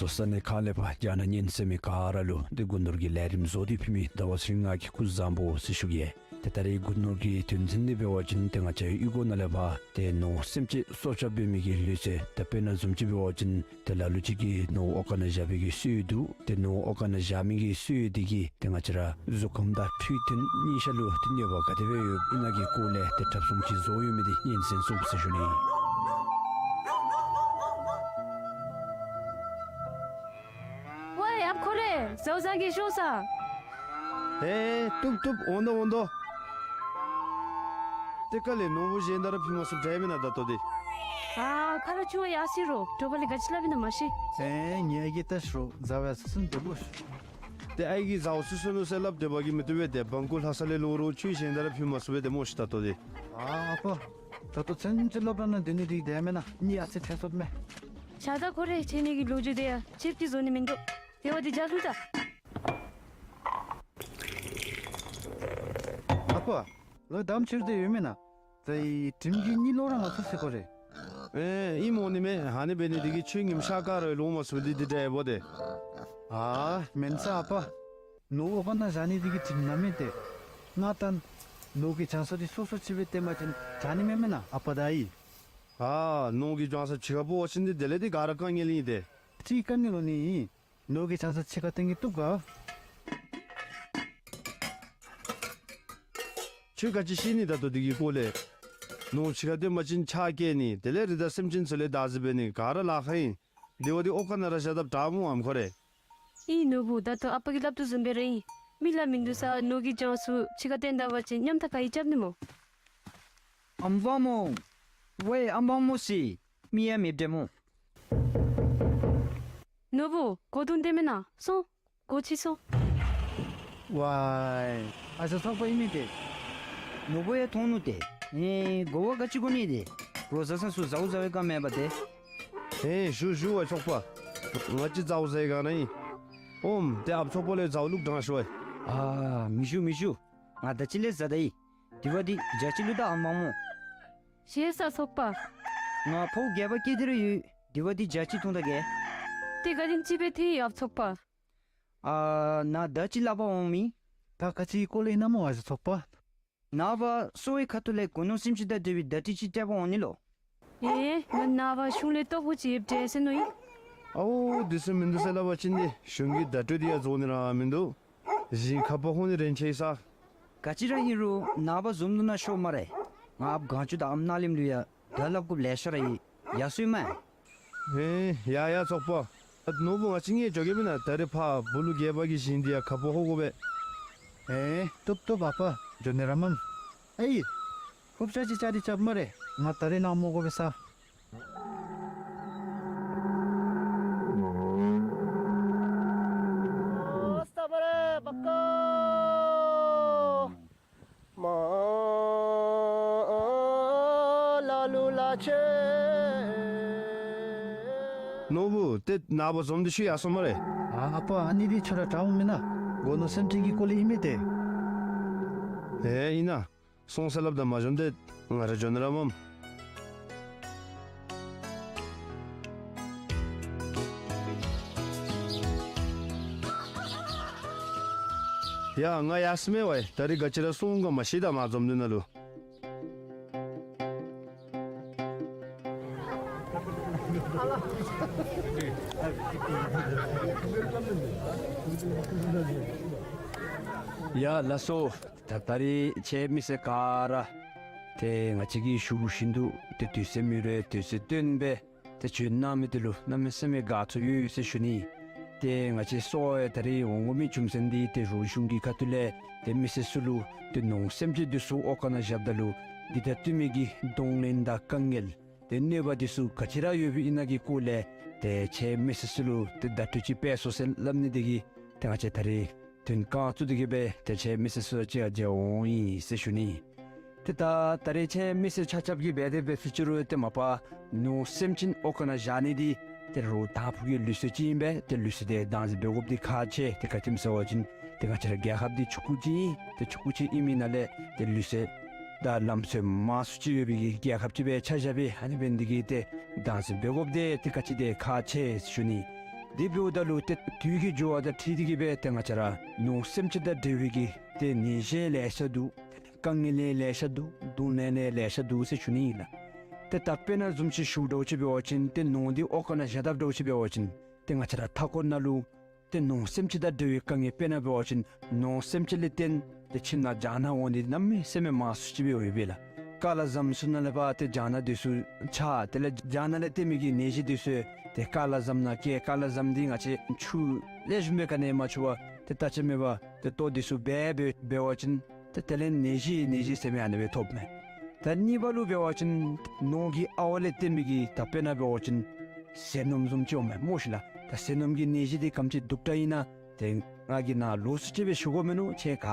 སོ་ས་གནས་ཁག་ལས་ཕར་རྒྱང་བསྒྲགས་ཉན་གསན་མི་ག་ར་ལུ་ཏེ་སྒོ་ནོར་གྱི་ལས་རིམ་བཟོ་སྟེ་ཕུལ་མི་ཟླ་བ་ཚེ་རིང་ང་གིས་སྐུ་གཟུགས་བཟང་པོ་ཟེར་ཞུ་གེ། ཏེ་ད་རེས་སྒོ་ནོར་གྱི་དོན་ཚན་འདི་འབད་བ་ཅིན་ཏེ་ང་བཅས་གཡུས་སྒོ་ནང་ལས་ཕར་ཏེ་ནོར་སེམས་ཅན་སྲོག་སྐྱབས་འབད་མི་གི་ལུགས་སྲོལ་ཏེ་དཔེར་ན་བཟུམ་ཅིག་འབད་བ་ཅིན་ཏེ་ལ་ལུ་ཅིག་གིས་ནོར་ཨོ་ཁ་ནང་བཞག་པའི་གི་སྲོལ་འདུག། ཏེ་ནོར་ཨོ་ཁ་ནང་བཞག་མི་གི་སྲོལ་འདི་གིས་ཏེ་ང་བཅས་ར་གཟུགས་ཁམས་དང་འཕྲོད་བསྟེན་གཉིས་ཆ་ལུ་ཏེ་གནོད་པ་ག་དེ་སྦེ་ཡོདཔ་ཨིན་ན་གི་སྐོར་ལས་ཏེ་འཁྲབ་གསུམ་ཅིག་བཟོ་ཡོད་མི་འདི་ཉན་གསན་ཚུགས་ཟེར་ཞུ་ནི། ཝའེ་ཨཔ་ཁོ་རེ་ཟའུ་ཟ་གེ་ཤོག་ས། ཨེ་བཏུབ་བཏུབ་འོང་དོ་འོང་དོ། ཏེ་ག་ལས་ནོར་བུ་གཞན་དང་ར་ཕུལ་མ་ཚུགས་དྲག་མེན་ན་ད་ལྟོ་འདི། ཨ་ཁ་ར་ཆུ་བ་ཡར་སི་རོ་དྲོ་པ་ལས་ག་ཅི་སླབ་ཨིན་ན་མ་ཤེས། ཨེ་ངེ་གི་ཏེ་ཤོ་ཟ་བས་སུན་དེ་བུ། ཏེ་ཨའི་གིས་ཟའུ་སུ་སུ་ནུ་ཟེར་སླབ་དེ་བ་གི་མི་བཏུབ་པས། ཏེ་བང་ཀུ་ལྷ་ས་ལས་ལོང་རུང་ཆུ་གཞན་དང་ར་ཕུལ་མ་ཚུགས་པས་ཏེ་མོ་ཤི་ད་ལྟོ་འདི། ཨ་ཨ་ཕོ། ད་ལྟོ་ཚུན་ཚོད་སློབ་གྲྭ་ནང་སྡོད་ནི་འདི་བདེ་མེན་ན་ནི་ཨ་ཙི་ཐེ་སོད་མེད། ཤ་ད་ཁོ་རེ་ཁྱེད་ནི་གི་ལོ་རྒྱུས་དེ་ཡ་ཅིབ་ཀྱི་བཟོ་ནི་མིན་འདུག། དེ་བ་འདི་རྒྱག་ལུགས་ད། ཨ་ཕོ། ལོ་དམ་ཕྱིར་དེ་ཡོད་མེན་ན། ཙེ་དྲིམ་གྱི་གཉིད་ལོག་ར་མ་ཚུགས་ཟེར་ཁོ་རེ། ཨེ་ཨིན་མོ་ནི་མེ་ཧ་ནི་འབད་ནི་འདི་གིས་ཆུ་ཉིམ་ཤར་ཀ་ར་ལོང་མ་ཚུགས་འདི་འདི་འདྲ་ཡ་བོ་དེ། ཨ་མེན་ས་ཨ་ཕོ། ནོར་བུ་ཨོ་ཁ་ནང་བཞག་ནི་འདི་གིས་དྲིམ་ན་མེད་དེ། ང་ད་ནོར་གྱི་བྱང་ས་འདི་སོ་སོ་ཅིག་སྦེ་བཏོན་པ་ཅིན་དྲག་ནི་མེན་མེན་ན་ཨ་ཕོ་ད་ཨི། ཨ་ནོར་གྱི་བྱང་ས་ཕྱི་ཁར་སྤོ་བ་ཅིན་འདི་དེ་ལས་འདི་ག་ར་དཀའ་ངལ་ཨིན་ཏེ། ཅིག་དཀའ་ངལ་ལོ་ནི་ཨིན། ནོར་གྱི་བྱང་ས་ཕྱི་ཁར་བཏོན་གྱི་བཏུབ་ག། ཁྱོད་ག་ཅི་ཤེས་ནི་ད་ལྟོ་འདི་གི་སྐོར་ལས། ནོར་ཕྱི་ཁར་བཏོན་པ་ཅིན་ཆག་སྐྱེ་ནི་དེ་ལས་རི་དྭགས་སེམས་ཅན་ཚུ་ལས་བདག་འཛིན་འབད་ནི་ག་ར་ལཱ་ཁག་ཨིན། དེ་བ་འདི་ཨོ་ཁ་ནང་ར་བཞག་དཔ་དྲག་མོ་ཨམ་ཁོ་རེ། ཨིན་ནོར་བུ་ད་ལྟོ་ཨ་པ་གིས་སླབ་དོ་བཟུམ་སྦེ་ར་ཨིན། མི་ལ་མིན་འདུག་ས་ནོར་གྱི་བྱང་ས་ཕྱི་ཁར་བཏོན་ད་པ་ཅིན་ཉམ་ཐག་ག་ཡི་རྐྱབ་ནི་མོ། ཨམ་བ་མོ། ཝའེ་ཨམ་བ་མོ་སི། མི་ཡ་མེད་འདྲེ་མོ། ནོར་བུ་གོ་དུང་དེ་མེན་ན་སོང་། གོ་ཅི་སོང་། ཝའེ་ཨ་ཞང་ཚོགས་པ་ཨིན་མི་དེ། ནོར་བུ་ཡ་མཐོང་ནུག་དེ། ཨེ་གོ་བ་ག་ཅི་གོ་ནི་དེ། རོ་ཟ་ས་སུ་ཟའུ་ཟ་བའི་ཀ་མེད་པ་དེ། ཨེ་ཞུ་ཞུ་ཝའེ་ཚོགས་པ། ང་ཅི་ཟའུ་ཟའི་ག་ན་ཨིན། ཨོམ་དེ་ཨཔ་ཚོགས་པ་ལས་ཟའུ་ལུག་དྲང་ཤོ་ཝའེ། ཨ་མི་ཞུ་མི་ཞུ། ང་ད་ཅི་ལས་ཟ་ད་ཡི། དེ་བ་འདི་བྱ་ཅི་ལུ་ད་ཨམ་བ་མོ། ཤེས་ས་ཚོགས་པ། ང་ཕོ་རྒྱས་པ་སྐྱེས་ཏེ་ར་ཡོད། དེ་བ་འདི་བྱ་ཅི་འཐུང་ད་གེ། དེ་ག་དེམ་ཅིག་སྦེ་ཐེ་ཡོད་ཨཔ་ཚོགས་པ། ཨ་ན་ད་ཅི་ལག་པར་འོང་མི། ད་ག་ཅི་སྐོར་ལས་ཨིན་ན་མོ་ཨ་ཞང་ཚོགས་པ། ནངས་པ་གསོ་བའི་ཁ་ཐུག་ལས་སྒོ་ནོར་སེམས་ཅན་དང་འབྲེལ་བའི་བརྡ་སྤྲོད་ཅིག་སྤྲོད་པར་འོང་ནི་ལོ། ཨེ་ང་ནངས་པ་གཞུང་ལས་ལྟོ་ཕོགས་ཅིག་ཡོདཔ་འདྲས་ཟེར་མནོ་ཡི། ཨའོ་དེ་ཚུ་མིན་འདུག་ཟེར་སླབ་པ་ཅིན་འདི་གཞུང་གི་བརྡ་སྤྲོད་འདི་ཡང་རྫོགས་ནི་ར་མིན་འདུག། གཞན་ཁ་པར་ཧོ་ནི་རན་ཆེ་ས། ག་ཅི་ར་ཨིན་རུང་ནངས་པ་འཛོམས་འདུ་ནང་ཤོག་སྨ་རེ། ང་ཨཔ་གངས་ཅུ་དང་ཨམ་ནག་ལིམ་ལུ་ཡ་བརྡ་སླབ་དགོཔ་ལེ་ཤ་ར་ཡོད། ཡ་སོ་ཡི་མས། ཨེ་ཡ་ཡ་ཚོགས་པ། ཨ་ནོར་བུ་ང་བཅས་གཉིས་འགྱོ་གེ་མེན་ན། ད་རེས་ཕར་བུ་ལུ་རྒྱལ་པོ་གི་ཞིང་འདི་ཡ་ཁ་པར་ཧོ་དགོ་པས། ཨེ་བཏུབ་བཏུབ་ཨ་པ་འགྱོ་ནི་ར་མམ། ཨའི་ཧུབ་ཅ་ཅིག་ཅ་རི་རྐྱབ་སྨ་རེ། ང་ད་རེས་ནངས་མོ་དགོ་པས་ས། ནོར་བུ་ཏེ་ནངས་པ་འཛོམས་འདུ་ཞུ་ཡར་སོང་སྨ་རེ། ཨ་ཨ་པ་ཨ་ནི་འདི་ཁྱོད་ར་དྲག་འོང་མེན་ན། སྒོ་ནོར་སེམས་ཅན་གྱི་སྐོར་ལས་ཨིན་མས་ཏེ། ཨེ་ཨིན་ན། སོང་ཟེར་སླབ་ད་མ་འཛོམས་ཏེ་ང་ར་འགྱོ་ནི་ར་མམ། ཡ་ང་ཡར་སོང་མས་ཝའེ། ད་རིས་ག་ཅི་ར་སོང་ག་མ་ཤེས་ད་མ་འཛོམས་འདུ་ནང་ལུ། ཡ་ལགས་སོ། ད་ད་རིས་ཁྱེད་མི་སེར་ག་ར་ཏེ་ང་བཅས་ཀྱིས་ཞུ་བཞིན་དུ་ཏེ་དུས་ཚོད་མེད་རུང་དུས་ཚོད་བཏོན་སྦེ་ཏེ་བྱོན་གནང་མི་འདི་ལུ་གནམ་མེད་ས་མེད་དགའ་ཚོར་ཡོད་ཟེར་ཞུ་ནི། ཏེ་ང་བཅས་ཚུ་ཡང་ད་རིས་འོང་དགོ་མི་རྒྱུ་མཚན་འདི་ཏེ་རོགས་གཞུང་གི་ཁ་ཐུག་ལས་ཏེ་མི་སེར་ཚུ་ལུ་ཏེ་ནོར་སེམས་ཅན་འདི་ཚུ་འོག་ཁང་ནང་བཞགཔ་ད་ལུ་འདི་དང་བསྟུན་མི་གི་གདོང་ལེན་དང་དཀའ་ངལ་ཏེ་གནོད་པ་འདི་ཚུ་ག་ཅི་ར་ཡོདཔ་ཨིན་ན་གི་སྐོར་ལས་ཏེ་ཁྱེད་མི་སེར་ཚུ་ལུ་ཏེ་བརྡ་སྤྲོད་ཅིག་འབད་ཤོག་ཟེར་སླབ་ནི་འདི་གིས་ཏེ་ང་བཅས་ད་རིས་དོན་ཁག་ཚུ་འདི་གིས་སྦེ་ཏེ་ཁྱེད་མི་སེར་ཚུ་ལུ་ཅིག་མཇལ་འོང་ཡི་ཟེར་ཞུ་ནི། ཏེ་ད་ད་རིས་ཁྱེད་མི་སེར་ཆ་ཁྱབ་ཀྱིས་འབད་དེ་འབད་ཟེར་ཅི་རུང་ཏེ་མ་པ་ནོར་སེམས་ཅན་འོག་ཁང་ནང་བཞག་ནི་འདི་ཏེ་རོགས་དང་ཕུ་གི་ལུགས་སྲོལ་ཅིག་ཨིན་པས། ཏེ་ལུགས་སྲོལ་འདི་བདག་འཛིན་འབད་དགོཔ་འདི་ཁག་ཆེ། ཏེ་ག་ཅི་སྨོ་ཟེར་བ་ཅིན་ཏེ་ང་བཅས་ར་རྒྱལ་ཁབ་འདི་ཕྱུག་པོ་ཅིག་ཨིན། ཏེ་ཕྱུག་པོ་ཅིག་ཨིན་མི་ནང་ལས་ཏེ་ལུགས་སྲོལ་དང་ལམ་སྲོལ་མང་སུ་ཅིག་ཡོད་པའི་གི་རྒྱལ་ཁབ་ཅིག་སྦེ་ཆ་བཞག་པས། ཨ་ནི་འབད་ནི་འདི་གིས་ཏེ་བདག་འཛིན་འབད་དགོཔ་འདི་ཏེ་ག་ཅི་དེ་ཁག་ཆེ་ཞུ་ནི། དེ་འབདཝ་ད་ལུ་ཏེ་དུས་ཀྱི་འགྱུར་བ་དང་འཁྲིལ་ཏེ་གིས་སྦེ་ཏེ་ང་བཅས་ར་ནོར་སེམས་ཅན་དང་འབྲེལ་བའི་གི་ཏེ་ནད་གཞི་ལེ་ཤ་འདུག། དཀའ་ངལ་ལེ་ཤ་འདུག། གདོང་ལེན་ལེ་ཤ་འདུག་ཟེར་ཞུ་ནི་ཨིན་ལགས། ཏེ་ད་དཔེར་ན་བཟུམ་ཅིག་ཞུཝ་འདྲཝ་ཅིག་འབད་བ་ཅིན་ཏེ་ནོར་འདི་འོག་ཁང་ནང་བཞག་དཔ་འདྲཝ་ཅིག་འབད་བ་ཅིན་ཏེ་ང་བཅས་ར་མཐའ་འཁོར་ནང་ལུ་ཏེ་ནོར་སེམས་ཅན་དང་འབྲེལ་བའི་དཀའ་ངལ་དཔེར་ན་འབད་བ་ཅིན་ནོར་སེམས་ཅན་ལས་བརྟེན་ཏེ་ཁྱིམ་ནང་རྒྱ་ནག་འོང་ནི་གནམ་མེད་ས་མེད་མང་སུ་ཅིག་སྦེ་ཡོད་པས་ལགས། ཀ་ལ་བཟའམ་ཚུ་ནང་ལས་ཕར་ཏེ་རྒྱ་ནག་འདི་ཚུ་ཆགས། དེ་ལས་རྒྱ་ནག་ལས་བརྟེན་མི་གི་ནད་གཞི་འདི་ཚུ་ཏེ་ཀ་ལ་བཟའམ་ནང་སྐྱེ། ཀ་ལ་བཟའམ་འདི་ང་བཅས་ཆུ་ལེགས་ཤོམ་སྦེ་ག་ནི་མ་འཁྱུ་བར་ཏེ་ལྟ་ཅི་མེད་པར་ཏེ་ལྟོ་འདི་ཚུ་འབད་འབད་འབད་བ་ཅིན་ཏེ་དེ་ལས་ནད་གཞི་ནད་གཞི་ཟེར་མི་ཨ་ནི་སྦེ་ཐོབ་མས། ད་གཉིས་པ་ལུ་འབད་བ་ཅིན་ནོར་གྱི་ཨ་ཝ་ལས་བརྟེན་མི་གི་ད་དཔེར་ན་འབད་བ་ཅིན་ཟས་སྣུམ་བཟུམ་ཅིག་འོང་མས་སྨོ་ཤིག་ལགས། ད་ཟས་སྣུམ་གྱི་ནད་གཞི་འདི་ག་དེམ་ཅིག་སྡུག་དྲགས་ཨིན་ན་ཏེ་ང་གིས་ནཱ་ལོགས་སུ་ཅིག་སྦེ་ཞུ་དགོ་མི་ནུག། ཁྱེད་ག་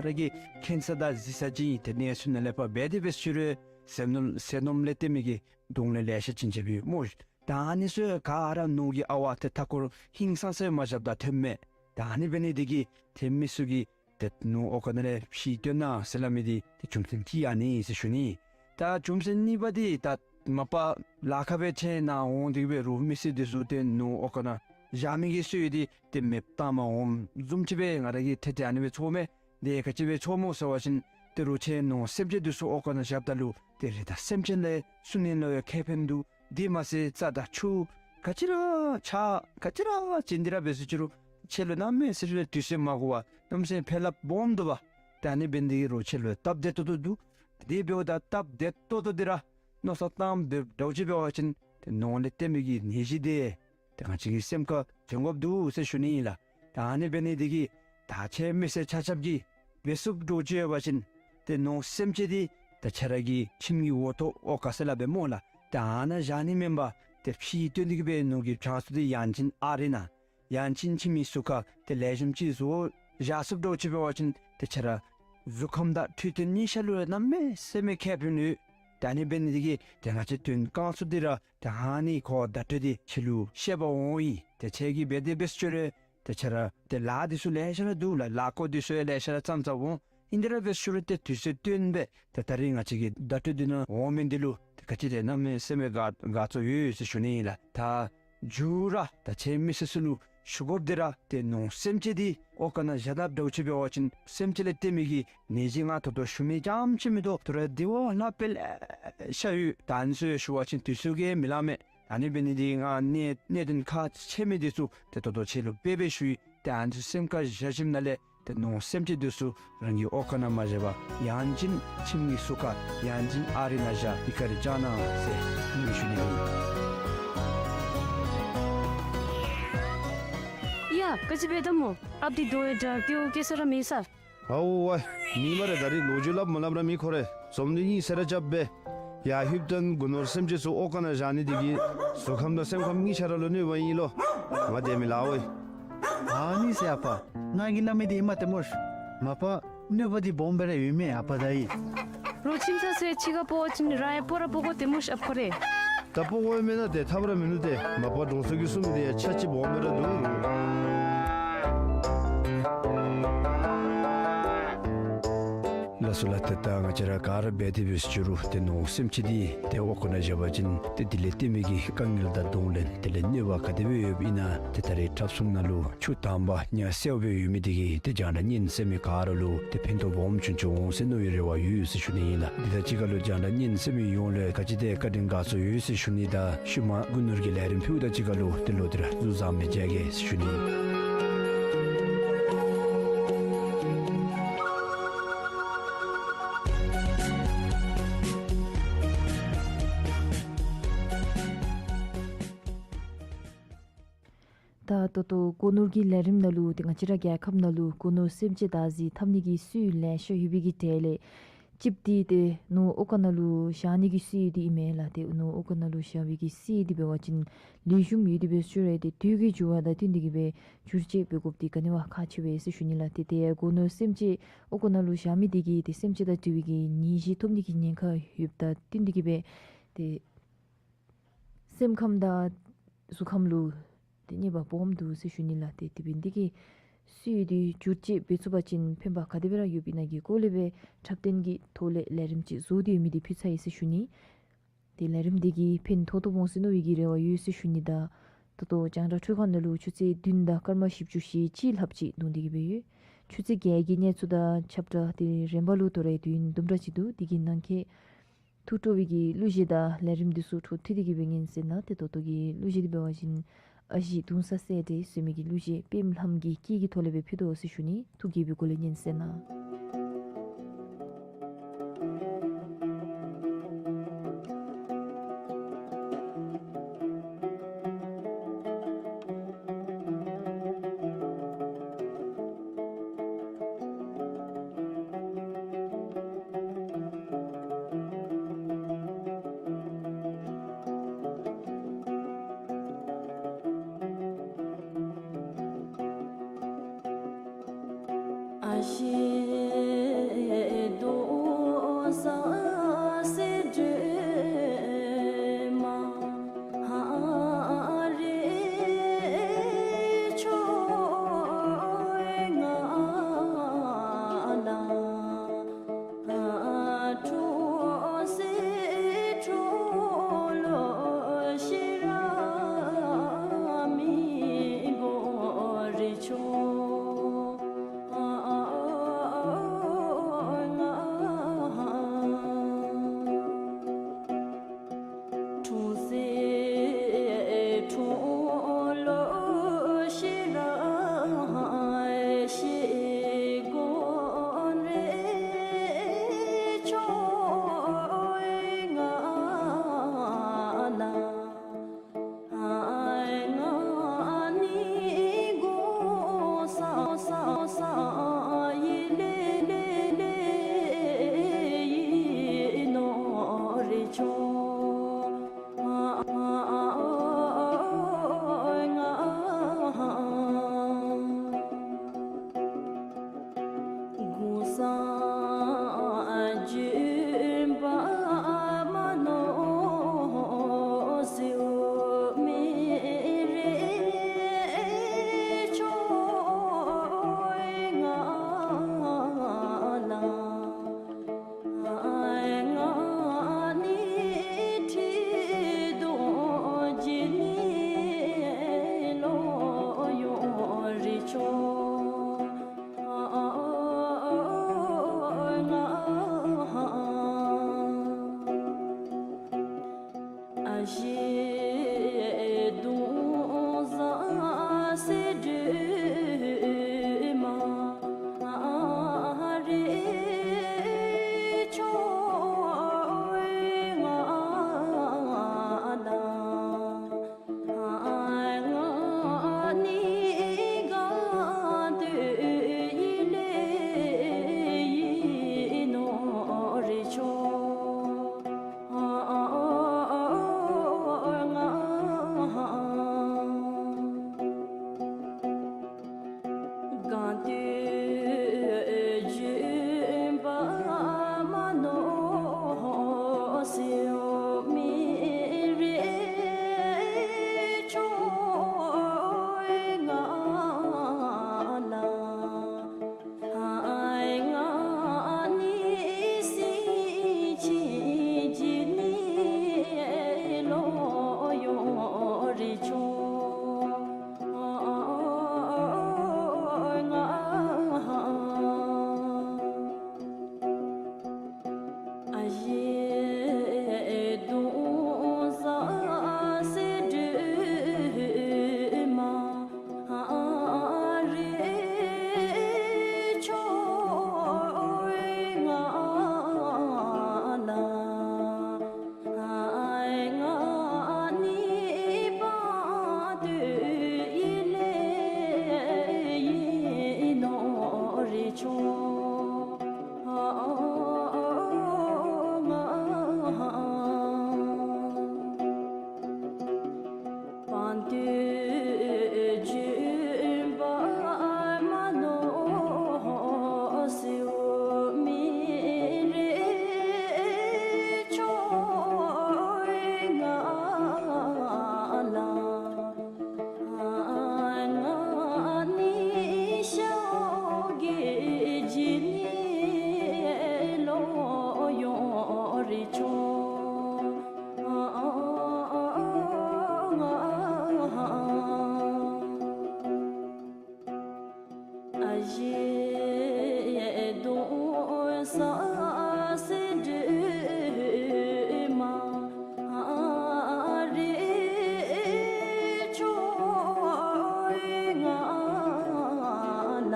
ར་གིས་མཁྱེན་ས་དང་གཟིགས་ས་ཅིག་ཨིན། ཏེ་གནས་ཚུལ་ནང་ལས་ཕར་འབད་དེ་འབད་ཟེར་ཅི་རུང་ཟས་སྣུམ་ཟས་སྣུམ་ལས་བརྟེན་མི་གི་གདོང་ལེན་ལེ་ཤ་བྱིན་བྱིནམ་ཨིན་སྨོ་ཤིག། ད་ཨ་ནི་ཚུ་ག་ར་ནོར་གྱི་ཨ་ཝ་ཏེ་མཐའ་འཁོར་ཧིང་སངས་ས་མ་བཞགཔ་ད་ཐོནམ་མས། ད་ཨ་ནི་འབད་ནི་འདི་གིས་ཏེ་མི་ཚུ་གིས་ཏེ་ནོར་འོག་ཁང་ནང་ལས་ཕྱིར་བཏོན་གནང་ཟེར་སླབ་མི་འདི་ཏེ་རྒྱུ་མཚན་ཅིག་ཨ་ནི་ཟེར་ཞུ་ནི། ད་རྒྱུ་མཚན་གཉིས་པ་འདི་ད་མ་པ་ལཱ་ཁག་སྦེ་ཁྱེད་ནཱ་འོང་སྟེ་གིས་སྦེ་རོགས་མི་སེར་འདི་ཚུ་ཏེ་ནོར་འོག་ཁང་ནང་བཞག་མི་གི་སྲོལ་འདི་ཏེ་མེདཔ་བཏངམ་འོངམ་བཟུམ་ཅིག་སྦེ་ང་ར་གིས་ཏེ་ཏེ་ཨ་ནི་སྦེ་ཚོརཝ་མས། དེ་ག་ཅི་སྦེ་ཚོརཝ་སྨོ་ཟེར་བ་ཅིན་ཏེ་རོགས་ཁྱེད་ནོར་སེམས་ཅན་འདི་ཚུ་འོག་ཁང་ནང་བཞགཔ་ད་ལུ་ཏེ་རི་དྭགས་སེམས་ཅན་ལས་སུ་ནི་ལུ་ཡང་ཁེ་ཕན་འདུག། དེ་མ་ཚད་རྩྭ་དང་ཆུ་ག་ཅི་ར་ཆག་ག་ཅི་ར་བྱིན་ཏེ་ར་འབད་ཟེར་ཅི་རུང་ཁྱེད་ལུ་གནམ་མེད་ས་མེད་དུས་ཚོད་མ་འགོར་བར་གནམ་མེད་ས་མེད་ཕན་རླབས་སྦོམ་འདུག་པ། ད་ཨ་ནི་འབད་ནི་འདི་གིས་རོགས་ཁྱེད་ལུ་སྟབས་བདེ་ཏོག་ཏོ་འདུག། དེ་འབདཝ་ད་སྟབས་བདེ་ཏོག་ཏོ་འདི་ར་མནོ་བསམ་བཏངམ་འདྲཝ་ཅིག་འབད་བ་ཅིན་ཏེ་ནོར་ལས་བརྟེན་མི་གི་ནད་གཞི་འདི་ཏེ་ང་བཅས་ཀྱི་སེམས་ཁར་བྱིན་དགོཔ་འདུག་ཟེར་ཞུ་ནི་ཨིན་ལགས། ད་ཨ་ནི་འབད་ནི་འདི་གིས་ད་ཁྱེད་མི་སེར་ཆ་ཁྱབ་ཀྱིས་འབད་ཚུགསཔ་འདྲཝ་ཅིག་ཡོད་པ་ཅིན་ཏེ་ནོར་སེམས་ཅན་འདི་ད་ཁྱེད་ར་གི་ཁྱིམ་གྱི་འོག་ཐོག་འོག་ཁང་ཟེར་སླབ་པས་སྨོ་ལགས། ད་ཨ་ནཱ་བཞག་ནི་མེན་པར་ཏེ་ཕྱིར་བཏོན་ཏེ་གིས་སྦེ་ནོར་གྱི་གྲངས་སུ་འདི་ཡང་ཅིན་ཨ་རི་ནང་ཡང་ཅིན་ཁྱིམ་གྱི་ཟུར་ཁར་ཏེ་ལེགས་ཤོམ་ཅིག་བཟོ་བཞག་ཚུགསཔ་འདྲཝ་ཅིག་འབད་བ་ཅིན་ཏེ་ཁྱེད་ར་གཟུགས་ཁམས་དང་འཕྲོད་བསྟེན་གཉིས་ཆ་ལུ་གནམ་མེད་ས་མེད་ཁེ་ཕན་ཡོད། ད་ཨ་ནི་འབད་ནི་འདི་གིས་ཏེ་ང་བཅས་དོན་ཁག་ཚུ་འདི་ར་ད་ཨ་ནི་ཁོ་བརྡ་སྤྲོད་འདི་ཁྱེད་ལུ་བཤད་པར་འོང་ཡི། ཏེ་ཁྱེད་ཀྱིས་འབད་དེ་འབད་ཟེར་ཅི་རུང་ཏེ་ཁྱེད་ར་ཏེ་ལཱ་འདི་ཚུ་ལེ་ཤ་ར་འདུག་ལགས། ལཱ་བཀོད་འདི་ཚུ་ཡང་ལེ་ཤ་ར་བརྩམས་བརྩམསཔ་འོང་། ཨིན་དེ་ར་འབད་ཟེར་ཅི་རུང་ཏེ་དུས་ཚོད་བཏོན་སྦེ་ཏེ་ད་རིས་ང་བཅས་ཀྱི་བརྡ་སྤྲོད་འདི་ནང་འོང་མི་འདི་ལུ་ཏེ་ག་ཅི་ཏེ་གནམ་མེད་ས་མེད་དགའ་དགའ་ཚོར་ཡོད་ཟེར་ཞུ་ནི་ཨིན་ལགས། ད་མཇུག་ར་ད་ཁྱེད་མི་སེར་ཚུ་ལུ་ཞུ་དགོཔ་འདི་ར་ཏེ་ནོར་སེམས་ཅན་འདི་འོག་ཁང་ནང་བཞག་དཔ་འདྲཝ་ཅིག་འབད་བ་ཅིན་སེམས་ཅན་ལས་བརྟེན་མི་གི་ནད་གཞི་ང་ད་ལྟོ་ཞུ་མི་རྐྱངམ་ཅིག་མིན་འདུག། ད་རུང་དེ་བ་ལྷག་སྦེ་ལེ་ཤ་ཡོད། ད་ཨ་ནི་ཚུ་ཡང་ཞུ་བ་ཅིན་དུས་ཚོད་ཀྱིས་མི་ལང་མས། ཨ་ནི་འབད་ནི་འདི་ང་གནད་གནད་དོན་ཁག་ཆེ་མི་འདི་ཚུ་ཏེ་ད་ལྟོ་ཁྱེད་ལུ་སྦེ་སྦེ་ཞུ་ཡི། ཏེ་ཨ་ནི་ཚུ་སེམས་ཁར་བཞག་ཞིནམ་ལས་ཏེ་ནོར་སེམས་ཅན་འདི་ཚུ་རང་གི་འོག་ཁང་ནང་མ་བཞག་པར་ཡང་ཅིན་ཁྱིམ་གྱི་ཟུར་ཁར་ཡང་ཅིན་ཨ་རི་ནང་བཞག་ཡི་ག་རེ་བཅར་གནང་ཟེར་སྙན་ཞུ་ནི་ཨིན། ཡ་ག་ཅི་འབད་དོ་སྨོ། ཨཔ་འདི་དོ་ཡ་དྲག་སྐྱེ་བོ་སྐྱེ་ས་ར་མེད་ས། ཨའོ་ཝའི། མི་མ་རེ་ད་རིས་ལོ་རྒྱུས་སླབ་མ་སླབ་ར་མི་ཁོ་རེ་འཛོམས་ནི་ཨིན་ཟེར་ར་རྐྱབ་སྦེ་ཡར་ལྷོདཔ་ད་རྒུ་ནོར་སེམས་ཅན་ཚུ་འོག་ཁང་ནང་བཞག་ནི་འདི་གིས་གཟུགས་ཁམས་དང་སེམས་ཁམས་གཉིས་ཆ་ར་ལུ་གནོད་པ་ཨིན་ལོ། ང་དེ་མི་སླབ་འོང་། ཨ་ནི་ཟེར་ཨ་པ། ང་གིས་སླབ་མི་འདི་ཨིན་མས་ཏེ་སྨོ་ཤ། མ་པ་གནོད་པ་འདི་སྦོམ་སྦེ་ར་ཡོད་མས་ཨ་པ་ད་ཡི། རོགས་ཁྱིམ་ཚང་ཚུ་ཡང་གཅིག་ཁར་འབོ་བ་ཅིན་རང་ཡང་འབོ་ར་འབོ་དགོ་ཏེ་སྨོ་ཤ་ཨ་པ་ཁོ་རེ། ད་འབོ་དགོ་མེན་ན་ཏེ་ཐབས་ར་མིན་འདུག་ཏེ། མ་པ་གྲོང་ཚོ་གིས་གསུང་མི་འདི་ཡང་ཆ་ཅིག་སྦོམ་སྦེ་ར་འདུག། ལགས་སོ་ལགས། ཏེ་ད་ང་བཅས་ར་ག་ར་འབད་དེ་འབད་ཟེར་ཅི་རུང་ཏེ་ནོར་སེམས་ཅན་འདི་ཏེ་འོག་ཁང་ནང་བཞག་པ་ཅིན་ཏེ་དེ་ལས་བརྟེན་མི་གི་དཀའ་ངལ་དང་གདོང་ལེན་དེ་ལས་གནོད་པ་ག་དེ་སྦེ་ཡོདཔ་ཨིན་ན་ཏེ་ད་རིས་ཁྲབ་གསུམ་ནང་ལུ་ཆུ་དྭངས་པ་ཉ་སེརཔོ་སྦེ་ཡོད་མི་འདི་གིས་ཏེ་རྒྱང་བསྒྲགས་ཉན་གསན་མི་ག་ར་ལུ་ཏེ་ཕན་ཐོགས་སྦོམ་བྱུང་བྱུང་འོང་ཟེར་མནོ་བའི་རེ་བ་ཡོད་ཟེར་ཞུ་ནི་ཨིན་ལགས། འདི་དང་གཅིག་ཁར་ལུ་རྒྱང་བསྒྲགས་ཉན་གསན་མི་ཡོངས་ལུ་བཀའ་དྲིན་དགའ་ཚོར་ཡོད་ཟེར་ཞུ་ནི་དང་ཤུལ་མ་རྒུ་ནོར་གྱི་ལས་རིམ་ཕུལཝ་དང་གཅིག་ཁར་ལུ་ཏེ་ལོག་སྟེ་ར་བཟུམ་བཟང་སྦེ་མཇལ་གེ་ཟེར་ཞུ་ནི་ཨིན། ད་ད་ལྟོ་སྒོ་ནོར་གྱི་ལས་རིམ་ནང་ལུ་ཏེ་ང་བཅས་ར་རྒྱལ་ཁབ་ནང་ལུ་སྒོ་ནོར་སེམས་ཅན་བདག་འཛིན་འཐབ་ནི་གི་སྲོལ་ལེ་ཤ་ཡོད་པའི་གི་གྲས་ལས་གཅིག་འདི་ཏེ་ནོར་ཨོ་ཀ་ནང་ལུ་བཞག་ནི་གི་སྲོལ་འདི་ཨིན་མས་ལགས། ཏེ་ནོར་ཨོ་ཀ་ནང་ལུ་བཞག་པའི་གི་སྲོལ་འདི་འབད་བ་ཅིན་ལེགས་ཤོམ་ཡོད་དེ་འབད་ཞུ་རུང་ཏེ་དུས་ཀྱི་འགྱུར་བ་དང་བསྟུན་ཏེ་གིས་སྦེ་བསྒྱུར་བཅོས་འབད་དགོཔ་འདི་ག་ནི་བ་ཁག་ཆེ་བས་ཟེར་ཞུ་ནི་ལགས། ཏེ་ཏེ་སྒོ་ནོར་སེམས་ཅན་ཨོ་ཀ་ནང་ལུ་བཞག་མི་འདི་གིས་ཏེ་སེམས་ཅན་དང་འབྲེལ་བའི་གི་ནད་གཞི་ཐོབ་ནི་གི་ཉེན་ཁ་ཡོདཔ་དང་བསྟུན་ཏེ་གིས་སྦེ་ཏེ་སེམས་ཁམས་དང་གཟུགས་ཁམས་ལུ་ཏེ་གནོད་པ་སྦོམ་འདུག་ཟེར་ཞུ་ནི་ལགས། ཏེ་དེ་འབད་ནི་འདི་གིས་སྲོལ་འདི་བསྒྱུར་བཅོས་འབད་ཚུགས་པ་ཅིན་ཕན་པ་ག་དེ་སྦེ་ར་ཡོདཔ་ཨིན་ན་གི་སྐོར་ལས་སྦེ་འཁྲབ་སྟོན་གྱི་ཐོག་ལས་ལས་རིམ་ཅིག་བཟོ་སྟེ་ཡོད་མི་འདི་ཕུལ་ཚར་ཡི་ཟེར་ཞུ་ནི། ཏེ་ལས་རིམ་འདི་གིས་ཕན་ཐོགས་ཐོགས་འོང་ཟེར་མནོ་བའི་གི་རེ་བ་ཡོད་ཟེར་ཞུ་ནི་དང་། ད་ལྟོ་རྒྱང་བསྒྲགས་འཕྲུལ་ཁང་ནང་ལུ་ཆུ་ཚོད་བདུན་དང་སྐར་མ་བཞི་བཅུ་ཞེ་གཅིག་ལྷགཔ་ཅིག་འདུག་སྟེ་གིས་སྦེ་ཡོད། ཆུ་ཚོད་བརྒྱད་ཀྱི་གནས་ཚུལ་དང་ཁྱབ་བསྒྲགས་འདི་རིམ་པ་ལུ་དོ་རུང་དུས་ཡུན་དུམ་གྲ་ཅིག་འདུག། འདི་གི་ནང་འཁོད་ཐུགས་སྤྲོ་བའི་གི་གླུ་གཞས་དང་ལས་རིམ་འདི་ཚུ་འཕྲོ་མཐུད་དེ་གིས་སྦེ་ཉན་གསན་གནང་། ཏེ་ད་ལྟོ་གི་གླུ་གཞས་འདི་འབད་བ་ཅིན་ཨ་ཞེ་གདུང་ས་སྲས་བགྲེས་ཟེར་མི་གི་གླུ་གཞས་པདྨ་ལྷམ་གྱི་སྐད་ཀྱི་ཐོག་ལས་སྦེ་ཕུལ་དོ་ཟེར་ཞུ་ནི། ཐུགས་དགྱེས་པའི་སྒོ་ལས་ཉན་གསན་གནང་། ཨ་ཞེ་གདུང་ས་སྲས་བགྲེས་མ་ཧ་རེ་ཆོས་ང་ལ་ཨ་འཁྲུགས་སེ་འཁྲུགས་ལོ་ཤེས་ར་མི་དགོ་རེ་ཆོས་ང་འཁྲུགས་སེ་འཁྲུགས་ལོ་ཤེས་ར་ཤེས་དགོ་རེ་ཆོས་ང་ལ་ཨ་ང་ནི་དགོ་ས་ས་ས་ཡི་ལེ་ལེ་ལེ་ཡི་ནོ་རེ་ཆོས་ང་གུ་ས་ཨ་ཇུ་པ་མ་ནོ་སེའུ་མི་རེ་ཆོས་ང་ལ་ཨ་ང་ནི་ཁྲི་གདུགས་འཇིགས་ནི་ལོ་ཡོད་རེ་ཆོས་ང་ ཆོག། ང་། པཎྜི་ཏ་བརྒྱུད་པ་མ་ནོར་ཟེར་མི་རེ་ཆོག་ང་ལ། ང་ནི་ཤཱཀྱ་གི་ལོ་ཡོང་རེ་ཆོག། ཨ་ཞེ་གདོང་བཟང་སེར་སྒྲེན་མ་རེ་ཆོག་ང་ལ།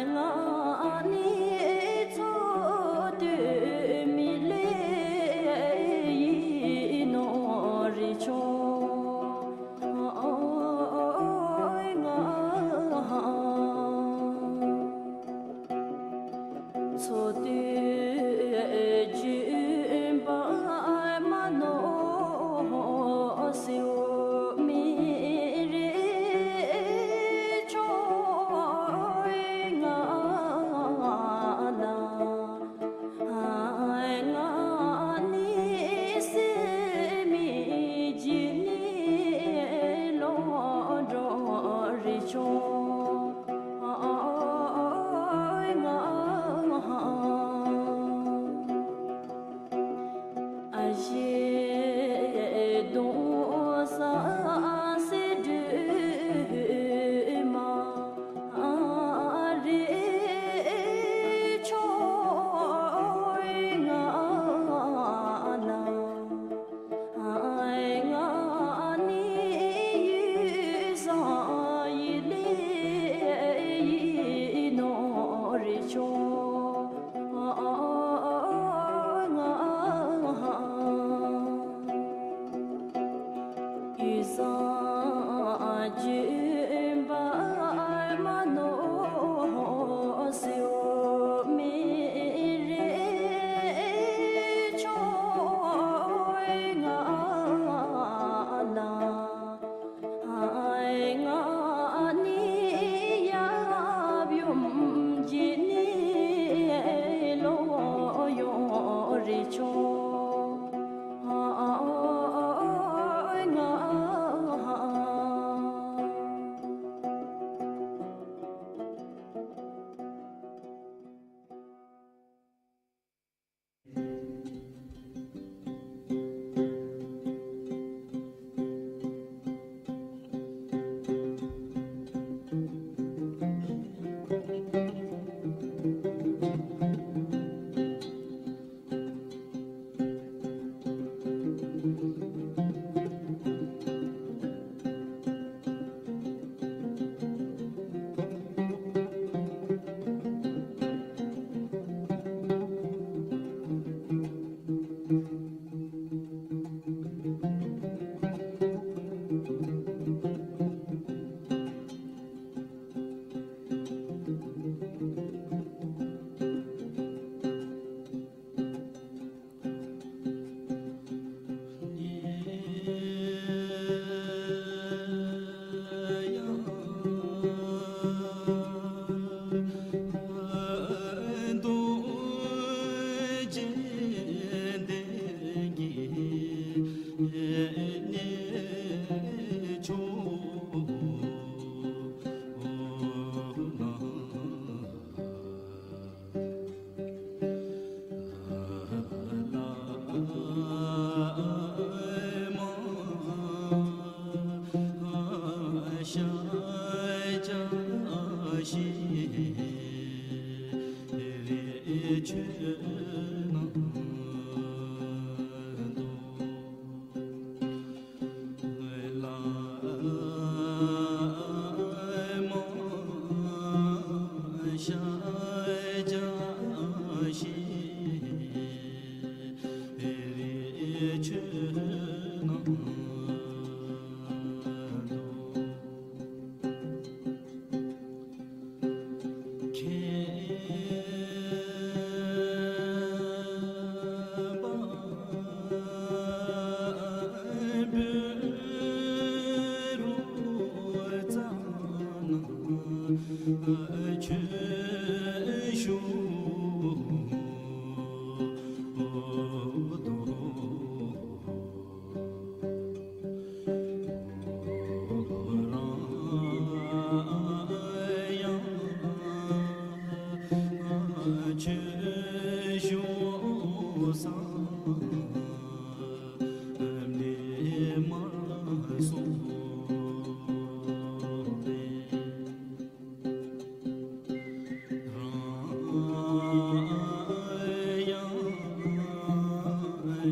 ང་ནི་འཚོ་སྡོད་མི་ལེགས་ཡིན་ནོ་རེ་ཆོག་ང་། འཚོ་སྡོད་བརྒྱུད་པ་མ་ནོར་ཟེར་མི་རེ་ཆོག་ང་ལ། ང་ནི་སེམས་ཀྱི་ནི་ལོག་འགྲོ་རེ་ཆོག་ང་། ཨ་ཞེ་གདོང་བཟང་སེར་སྒྲེན་མ་རེ་ཆོག་ང་ལ། ང་ནི་ཡུལ་བཟང་ཡུལ་ལེགས་ཡིན་ནོ་རེ་ཆོག་ང་། ཡུལ་བཟང་བརྒྱུད་པ་མ་ནོར་ཟེར་མི་རེ་ཆོག་ང་ལ། ང་ནི་ཡབ་ཡུམ་གྱི་ནི་ལོ་ཡོང་རེ་ཆོག་ང་། ཆོས་ཞུ་དོ།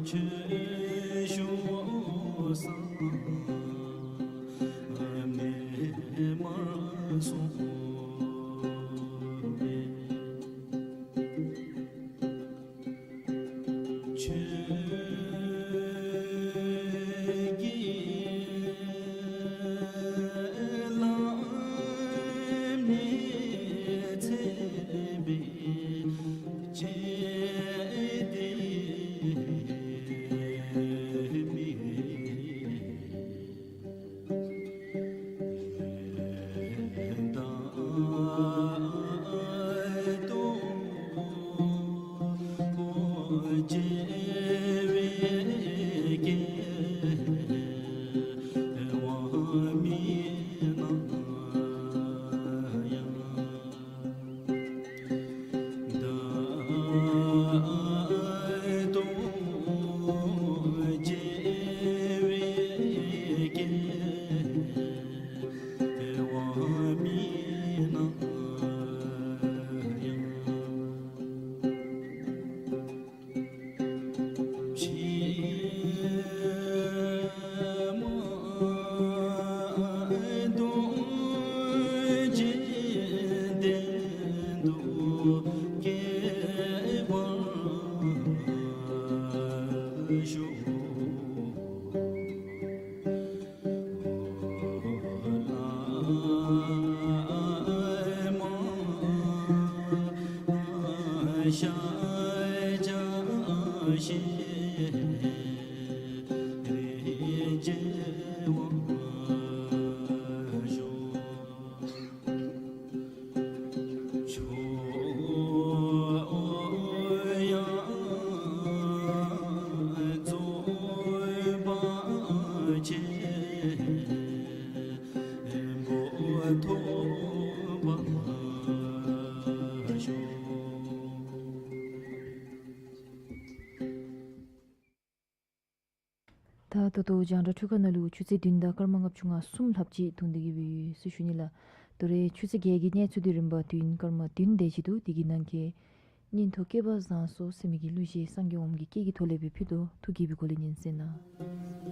ཆོས་ཞུ་ས་མེད་མ་གསུངས་པས། ཆོས་ཀྱི་ལམ་ནི་ཚེ་འདི་ཕྱི་འདི་མེད། ད་ད་ལྟོ་རྒྱང་བསྒྲགས་འཕྲུལ་ཁང་ནང་ལུ་ཆུ་ཚོད་བདུན་དང་སྐར་མ་ལྔ་བཅུ་ང་གསུམ་ལྷགཔ་ཅིག་ཐུང་སྟེ་གི་སྦེ་ཡོད་ཟེར་ཞུ་ནི་ལགས། ད་རེས་ཆུ་ཚོད་བརྒྱད་ཀྱི་གནས་ཚུལ་འདི་རིམ་པ་བདུན་སྐར་མ་བདུན་དེ་ཅིག་འདུག། དེ་གི་ནང་གི་སྙན་ཐོ་བསྐལ་པ་བཟང་སོང་ཟེར་མི་གི་གླུ་གཞས་སངས་རྒྱས་ཨོཾ་གྱི་སྐད་ཀྱི་ཐོག་ལས་སྦེ་ཕུལ་དོ། ཐུགས་དགྱེས་པའི་སྒོ་ལས་ཉན་གསན་གནང་།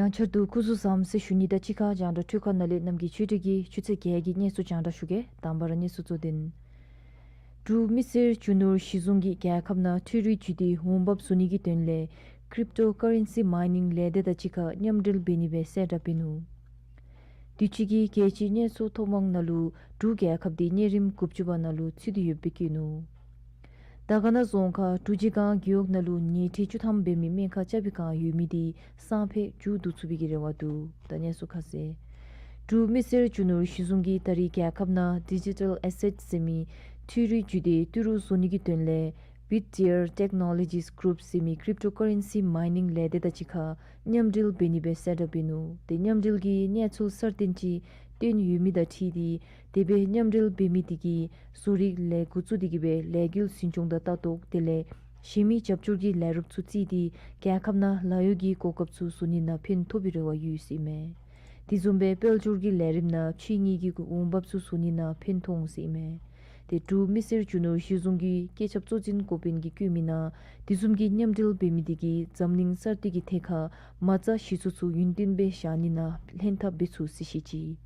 ཡང་བསྐྱར་དུ་སྐུ་གཟུགས་བཟང་པོ་ཟེར་ཞུ་ནི་དང་གཅིག་ཁར་རྒྱང་བསྒྲགས་འཕྲུལ་ཁང་ནང་ལས་གནམ་གྱི་ཆོས་སྒྲོན་གྱི་ཆུ་ཚོད་བརྒྱད་ཀྱི་གནས་ཚུལ་རྒྱང་བསྒྲགས་ཞུ་གེ། དང་པ་ར་གནས་ཚུལ་གཙོ་དོན། འབྲུག་མི་སེར་རྒྱུ་ནོར་གཞི་བཟུང་གིས་རྒྱལ་ཁབ་ནང་འཕྲུལ་རིག་བརྒྱུད་དེ་འོང་འབབ་བཟོ་ནི་གི་དོན་ལས་ཀྲིབ་ཊོ་ཀ་རེན་སི་མའི་ནིང་ལས་སྡེ་དང་གཅིག་ཁར་མཉམ་འབྲེལ་འབད་ནི་སྦེ་གསལ་བསྒྲགས་འབད་ནུག། དུས་ཅི་གི་རྒྱལ་སྤྱིའི་གནས་ཚུལ་ཐོབ་དབང་ནང་ལུ་འབྲུག་རྒྱལ་ཁབ་འདི་གནས་རིམ་དགུ་བཅུ་པ་ནང་ལུ་ཚུད་དེ་ཡོདཔ་སྦེ་བཀོད་ནུག། དར་དཀར་ན་རྫོང་ཁག་འབྲུག་རྗེས་སྒང་རྒེད་འོག་ནང་ལུ་ཉལ་ཁྲི་བཅུ་ཐམ་འབད་མི་སྨན་ཁང་རྐྱབ་པའི་བསྒང་ཡོད་མི་འདི་སང་ཕོད་མཇུག་བསྡུ་ཚུགས་པའི་གི་རེ་བ་འདུག། ད་གནས་ཚུལ་ཁ་གསལ། འབྲུག་མི་སེར་རྒྱུ་ནོར་གཞི་བཟུང་གིས་ད་རེས་རྒྱལ་ཁབ་ནང་ཌི་ཇི་ཊལ་ཨེ་སེཊ་ཟེར་མི་འཕྲུལ་རིག་བརྒྱུད་དེ་ཏི་རུ་བཟོ་ནི་གི་དོན་ལས་བིཊ་ཌི་ཨར་ཊེཀ་ནོ་ལོ་ཇིས་གུ་རུབ་ཟེར་མི་ཀྲིབ་ཊོ་ཀ་རེན་སི་མའི་ནིང་ལས་སྡེ་དང་གཅིག་ཁར་མཉམ་འབྲེལ་འབད་ནི་སྦེ་གསལ་བསྒྲགས་འབད་ནུག། དེ་མཉམ་འབྲེལ་གྱི་གནས་ཚུལ་གསར་བཏོན་ཅིག་བཏོན་ཡོད་མི་དང་འཁྲིལ་ཏེ་དེ་སྦེ་མཉམ་འབྲེལ་འབད་མི་དེ་གིས་བཟོ་རིག་ལས་འགོ་བཙུགས་ཏེ་གི་སྦེ་ལས་འགུལ་འཛིན་སྐྱོང་དང་ལྟ་རྟོག་དེ་ལས་གཞན་མི་རྒྱབ་སྐྱོར་གྱི་ལས་རོགས་ཚུ་བརྩིས་ཏེ་རྒྱལ་ཁབ་ནང་ལཱ་གཡོག་གི་གོ་སྐབས་ཚུ་བཟོ་ནི་ནང་ཕན་ཐོགས་པའི་རེ་བ་ཡོད་ཟེར་ཨིན་མས། དེ་བཟུམ་སྦེ་དཔལ་འབྱོར་གྱི་ལས་རིམ་ནང་ཕྱི་དངུལ་གྱི་འོང་འབབ་ཚུ་བཟོ་ནི་ནང་ཕན་ཐོགས་ཟེར་ཨིན་མས། དེ་འབྲུག་མི་སེར་རྒྱུ་ནོར་གཞི་བཟུང་གི་སྐུ་ཚབ་གཙོ་འཛིན་འགོ་དཔོན་གྱིས་བཀོད་མི་ནང་དེ་བཟུམ་གྱི་མཉམ་འབྲེལ་འབད་མི་དེ་གིས་འཛམ་གླིང་གསར་གཏོད་ཀྱི་ཐད་ཁར་མ་རྩ་གཞི་བཙུགས་ཚུ་ཡུན་བརྟན་སྦེ་བཞག་ནི་ནང་ལྷན་ཐབས་འབད་ཚུགས་ཟེར་བཤད་ཅི།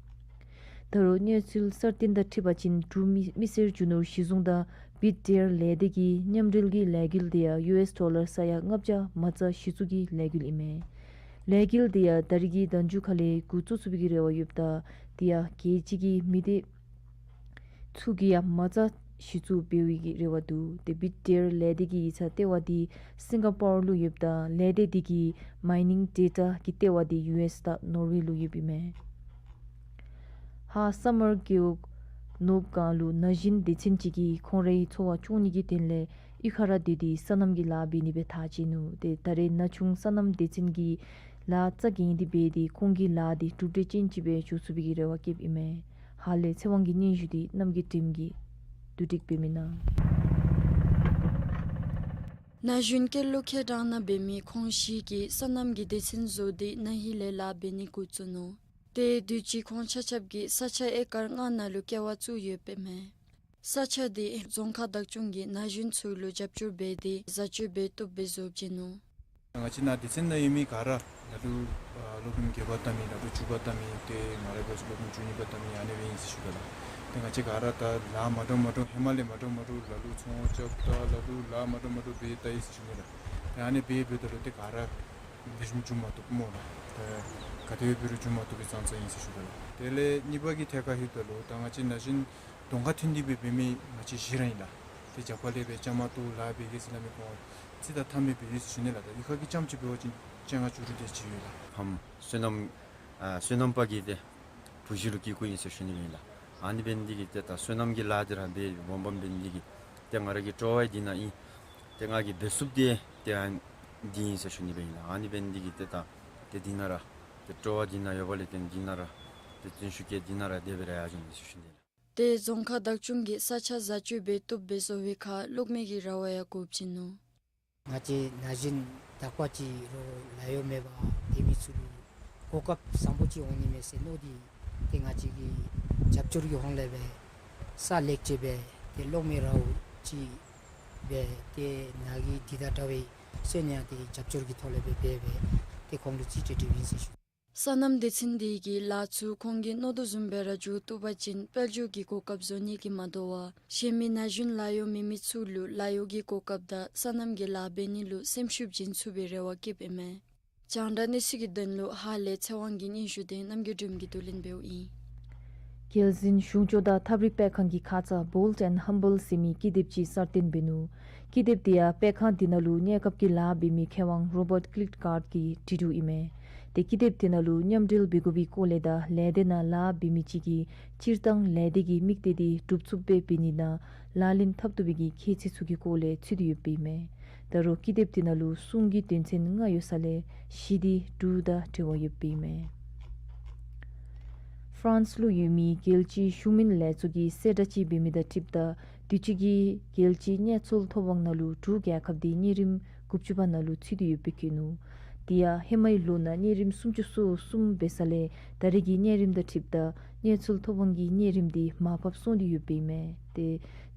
ད་རུང་གནས་ཚུལ་གསར་བཏོན་དང་འཁྲིལ་བ་ཅིན་འབྲུག་མི་མི་སེར་རྒྱུ་ནོར་གཞི་བཟུང་དང་བིཊ་ཌི་ཨར་ལས་སྡེ་གི་མཉམ་འབྲེལ་གྱི་ལས་འགུལ་དེ་ཡང་ཡུ་ཨེསི་ཌོ་ལར་ས་ཡ་ལྔ་བརྒྱ་མ་རྩ་གཞི་བཙུགས་ཀྱི་ལས་འགུལ་ཨིན་མས། ལས་འགུལ་དེ་ཡང་ད་རིས་ཀྱི་ཟླ་མཇུག་ཁ་ལས་འགོ་བཙུགས་ཚུགས་པའི་གི་རེ་བ་ཡོདཔ་ད་དེ་ཡང་རྒྱལ་སྤྱི་གི་མི་སྡེ་ཚུ་གིས་ཡང་མ་རྩ་གཞི་བཙུགས་འབད་བའི་གི་རེ་བ་འདུག། དེ་བིཊ་ཌི་ཨར་ལས་སྡེ་གི་ཡིག་ཚང་ལྟེ་བ་འདི་སིང་ག་པོར་ལུ་ཡོདཔ་ད་ལས་སྡེ་འདི་གི་མའི་ནིང་ཌེ་ཊ་གི་ལྟེ་བ་འདི་ཡུ་ཨེསི་དང་ནོར་ཝེ་ལུ་ཡོདཔ་ཨིན་མས། ཧཱ་ས་མར་རྒེད་འོག་ནོབ་སྒང་ལུ་ན་གཞོན་སྡེ་ཚན་ཅིག་གིས་ཁོང་རའི་འཚོ་བ་སྐྱོང་ནི་གི་དོན་ལས་གཡུས་ཁར་ར་སྡོད་དེ་སོ་ནམ་གྱི་ལཱ་འབད་ནི་སྦེ་ཐག་བཅད་ནུག། དེ་ད་རེས་ན་ཆུང་སོ་ནམ་སྡེ་ཚན་གྱི་ལཱ་རྩ་འགེངས་ཏེ་འབད་དེ་ཁོང་གི་ལཱ་འདི་གྲུབ་འབྲས་ཅན་ཅིག་སྦེ་འགྱོ་ཚུགས་པའི་གི་རེ་བ་བསྐྱེདཔ་ཨིན་མས། ཧ་ལས་ཚེ་དབང་གི་སྙན་ཞུ་འདི་རྣམ་རྒྱལ་སྒྲོལམ་གྱིས་བསྡུ་སྒྲིག་འབད་མི་ནང་། ན་གཞོན་སྐྱེས་ལོ་ཁལ་གྲངས་ནང་འབད་མི་ཁོང་བཞི་གིས་སོ་ནམ་གྱི་སྡེ་ཚན་བཟོ་སྟེ་ན་ཧིང་ལས་ལཱ་འབད་ནི་འགོ་བཙུགས་ནུག། དེ་དུས་ཅི་ཁོང་ཆ་ཁྱབ་ཀྱིས་ས་ཆ་ཨེ་ཀར་ལྔ་ནང་ལུ་ཀེ་བ་བཙུགས་ཡོདཔ་ཨིན་མས། ས་ཆ་དེ་རྫོང་ཁག་བདག་སྐྱོང་གིས་ན་གཞོན་ཚུ་ལུ་རྒྱབ་སྐྱོར་འབད་དེ་བཟའ་སྤྱོད་འབད་བཏུབ་སྦེ་བཟོ་བྱིན་ནུག། ང་བཅས་ནཱ་སྡེ་ཚན་ནང་ཡོད་མི་ག་ར་ལ་ལུ་ཨ་སློབ་རིམ་བརྒྱད་པ་བལྟ་མི་ལ་ལུ་བཅུ་པ་བལྟ་མི་ཏེ་ང་རའི་སྐབས་སུ་སློབ་རིམ་བཅུ་གཉིས་པ་བལྟ་མི་ཨ་ནི་སྦེ་ཨིན་ཟེར་ཞུ་དོ་ལགས། ཏེ་ང་བཅས་ག་ར་ད་ལཱ་མ་འདྲཝ་མ་འདྲཝ་ཧེ་མ་ལས་མ་འདྲཝ་མ་འདྲཝ་ལ་ལུ་ཚོང་རྐྱབ་ད་ལ་ལུ་ལཱ་མ་འདྲཝ་མ་འདྲཝ་འབད་ད་ཡི་ཟེར་ཞུ་ནི་ལགས། ཏེ་ཨ་ནི་འབད་འབདཝ་ད་ལུ་ཏེ་ག་ར་འབད་ཞིནམ་འགྱོ་མ་བཏུབ་སྨོ་ལགས། ཏེ་ག་དེ་སྦེ་འབད་རུང་འགྱོ་མ་བཏུབ་པའི་ཙང་ཙང་ཨིན་ཟེར་ཞུ་དོ་ལགས། དེ་ལས་གཉིས་པ་གི་ཐད་ཁར་ལྷོདཔ་ད་ལུ་ད་ང་བཅས་ན་གཞོན་གདོང་ཁར་ཐོན་ཏེ་སྦེ་འབད་མི་ང་བཅས་བཞི་ར་ཨིན་ལགས། ཏེ་རྒྱབ་ཁ་ལས་སྦེ་བཅའ་མར་གཏོགས་ལཱ་འབད་གེ་ཟེར་སླབ་མི་ཁོང་རྩིས་དང་མཐུན་མི་སྦེ་ཡོད་ཟེར་ཞུ་ནི་ལགས། ད་གཡུས་ཁ་གི་རྐྱངམ་ཅིག་འབད་བ་ཅིན་བཅོ་ལྔ་བཅུ་དྲུག་དེ་ཅིག་ཡོད་ལགས། ཕམ་སོ་ནམ་ཨ་སོ་ནམ་པ་གི་ཏེ་བུ་གཞི་ལུ་བཀལ་བཀོལཝ་ཨིན་ཟེར་ཞུ་ནི་ཨིན་ལགས། ཨ་ནི་འབད་ནི་འདི་གིས་ཏེ་ད་སོ་ནམ་གྱི་ལཱ་འདི་ར་འབད་འོང་འབབ་འབད་ནི་འདི་གིས་ཏེ་ང་ར་གི་སྤྲོ་བ་འདི་ནཱ་ཨིན། ཏེ་ང་གིས་འབད་ཚུགསཔ་འདི་ཏེ་ཨ་འདི་ཨིན་ཟེར་ཞུ་ནི་སྦེ་ཨིན་ལགས། ཨ་ནི་འབད་ནི་འདི་གིས་ཏེ་ད་ཏེ་འདི་ནང་ར་ཏེ་སྤྲོ་བ་འདི་ནཱ་ཡོད་པ་ལས་ཏེ་འདི་ནང་ར་ཏེ་བརྩོན་ཤུགས་བསྐྱེད་འདི་ནང་ར་དེ་སྦེ་ར་ཡར་འགྱོ་ནི་ཟེར་ཞུ་ནི་ལགས། ཏེ་རྫོང་ཁག་བདག་སྐྱོང་གིས་ས་ཆ་བཟའ་སྤྱོད་འབད་བཏུབ་སྦེ་བཟོ་བའི་ཁར་གློག་མེ་གི་ར་བ་ཡང་དགོཔ་བྱིན་ནུག། ང་བཅས་ན་གཞོན་དག་པ་ཅིག་རོགས་ལཱ་གཡོག་མེད་པར་སྡོད་མི་ཚུ་ལུ་གོ་སྐབས་བཟང་པོ་ཅིག་འོང་ནི་མས་ཟེར་མནོ་སྟེ་ཏེ་ང་བཅས་ཀྱིས་རྒྱབ་སྐྱོར་གྱི་ཧོང་ལས་སྦེ་ས་ལེགས་བཅོས་འབད་དེ་གློག་མེ་ར་བ་ཅིག་འབད་དེ་ནཱ་གི་འདི་དང་འདྲ་བའི་སོན་ཡང་ཏེ་རྒྱབ་སྐྱོར་གྱི་ཐོག་ལས་སྦེ་འབད་སྦེ་ཏེ་ཁོང་ལུ་རྩིས་སྤྲོད་སྤྲོདཔ་ཨིན་ཟེར་ཞུ། སོ་ནམ་སྡེ་ཚན་འདི་གིས་ལཱ་ཚུ་ཁོང་གིས་མནོ་དོ་བཟུམ་སྦེ་ར་མཇུག་བསྡུ་བ་ཅིན་དཔལ་འབྱོར་གྱི་གོ་སྐབས་བཟོ་ནི་གིས་མ་དོ་བར་གཞན་མི་ན་གཞོན་ལཱ་གཡོག་མེད་མི་ཚུ་ལུ་ལཱ་གཡོག་གི་གོ་སྐབས་དང་སོ་ནམ་གྱི་ལཱ་འབད་ནི་ལུ་སེམས་ཤུགས་བྱིན་ཚུགས་པའི་རེ་བ་བསྐྱེདཔ་ཨིན་མས། རྒྱང་བསྒྲགས་གནས་ཚུལ་གྱི་དོན་ལུ་ཧ་ལས་ཚེ་དབང་གི་སྙན་ཞུ་དེ་རྣམ་རྒྱལ་སྒྲོལམ་གྱིས་བསྡུ་ལེན་འབདཝ་ཨིན། རྒྱལ་གཞུང་གཞུང་སྐྱོང་དང་ཐབས་རིག་སྤེལ་ཁང་གི་ཁ་ཙ་Bold and Humble ཟེར་མི་ཀི་དེབ་ཅིག་གསར་བཏོན་འབད་ནུག། ཀི་དེབ་དེ་ཡང་སྤེལ་ཁང་དེ་ནང་ལུ་གནས་སྐབས་ཀྱི་ལཱ་འབད་མི་མཁས་དབང་Robert Klickaert གིས་བྲིས་དོ་ཨིན་མས། ཏེ་ཀི་དེབ་དེ་ནང་ལུ་མཉམ་འབྲེལ་འབད་དགོ་པའི་སྐོར་ལས་དང་ལས་སྡེ་ནང་ལཱ་འབད་མི་ཅིག་གིས་སྤྱིར་བཏང་ལས་སྡེ་གི་དམིགས་གཏད་དེ་སྒྲུབ་ཚུགསཔ་སྦེ་འབད་ནི་ནང་ལག་ལེན་འཐབ་བཏུབ་པའི་གི་ཁྱད་ཆོས་ཚུ་གི་སྐོར་ལས་ཚུད་དེ་ཡོདཔ་ཨིན་མས། ད་རུང་ཀི་དེབ་དེ་ནང་ལུ་གསུང་གི་དོན་ཚན་ལྔ་ཡོད་ས་ལས་བཞི་དེ་འབྲུག་དང་འབྲེལ་བ་ཡོདཔ་ཨིན་མས། ཧྥ་རན་སི་ལུ་ཡོད་མི་རྒྱལ་སྤྱིའི་གཞུང་མིན་ལས་ཚོགས་ཀྱིས་གསལ་བསྒྲགས་ཅིག་འབད་མི་དང་འཁྲིལཝ་ད་དུས་ཅི་གི་རྒྱལ་སྤྱིའི་གནས་ཚུལ་ཐོབ་དབང་ནང་ལུ་འབྲུག་རྒྱལ་ཁབ་འདི་གནས་རིམ་དགུ་བཅུ་པ་ནང་ལུ་ཚུད་དེ་ཡོདཔ་སྦེ་བཀོད་ནུག། དེ་ཡང་ཧེ་མའི་ལོ་ནང་གནས་རིམ་སུམ་ཅུ་སོ་གསུམ་འབད་ས་ལས་ད་རེས་ཀྱི་གནས་རིམ་དང་འཁྲིལཝ་ད་གནས་ཚུལ་ཐོབ་དབང་གི་གནས་རིམ་འདི་མར་ཕབ་སོང་སྟེ་ཡོདཔ་ཨིན་མས། ཏེ་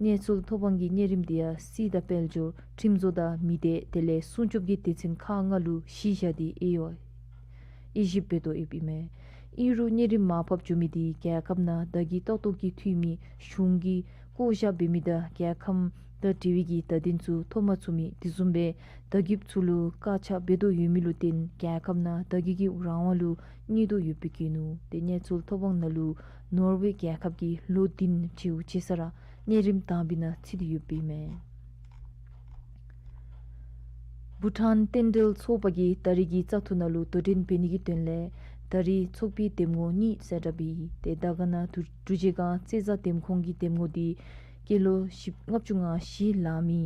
གནས་ཚུལ་ཐོབ་དབང་གི་གནས་རིམ་འདི་ཡང་སྲིད་དང་དཔལ་འབྱོར་ཁྲིམས་བཟོ་དང་མི་སྡེ་དེ་ལས་སྲུང་སྐྱོབ་ཀྱི་སྡེ་ཚན་ཁག་ལྔ་ལུ་གཞི་བཞག་སྟེ་ཨེ་ཡོད། དབྱེ་ཞིབ་འབད་དོ་ཡོདཔ་ཨིན་མས། ཨིན་རུང་གནས་རིམ་མར་ཕབ་འགྱོ་མི་འདི་རྒྱལ་ཁབ་ནང་བདག་གིས་ལྟ་རྟོག་གི་འཐུས་མི་གཞུང་གིས་བསྐོ་བཞག་འབད་མི་དང་རྒྱལ་ཁམས་དང་འབྲེལ་བའི་གི་བརྡ་དོན་ཚུ་ཐོབ་མ་ཚུགས་མི་དེ་བཟུམ་སྦེ་བརྡ་བརྒྱུདཔ་ཚུ་ལུ་བཀག་ཆ་འབད་དོ་ཡོད་མི་ལུ་བརྟེན་རྒྱལ་ཁབ་ནང་བདག་གི་གི་རང་དབང་ལུ་གནས་དོ་ཡོདཔ་སྦེ་བཀོད་ནུག། ཏེ་གནས་ཚུལ་ཐོབ་དབང་ནང་ལུ་ནོར་ཝེ་རྒྱལ་ཁབ་ཀྱིས་ལོ་བདུན་ཕྱེད་ཅིག་ས་ར་གནས་རིམ་དང་པའི་ནང་ཚུད་དེ་ཡོདཔ་ཨིན་མས། བྷུ་ཊཱན་རྟེན་འབྲེལ་ཚོགས་པ་གིས་ད་རིས་ཀྱི་བཙག་འཐུ་ནང་ལུ་དོ་འགྲན་འབད་ནི་གི་དོན་ལས་ད་རིས་ཚོགས་པའི་འདེམས་ངོ་གཉིས་གསལ་བསྒྲགས་འབད་ཡི། ཏེ་དར་དཀར་ན་འབྲུག་འབྲུག་རྗེ་སྒང་རྩེ་བཟའ་འདེམས་ཁོངས་ཀྱི་འདེམས་ངོ་འདི་སྐྱེས་ལོ་བཞི་ལྔ་བཅུ་ང་བཞི་ལང་མི་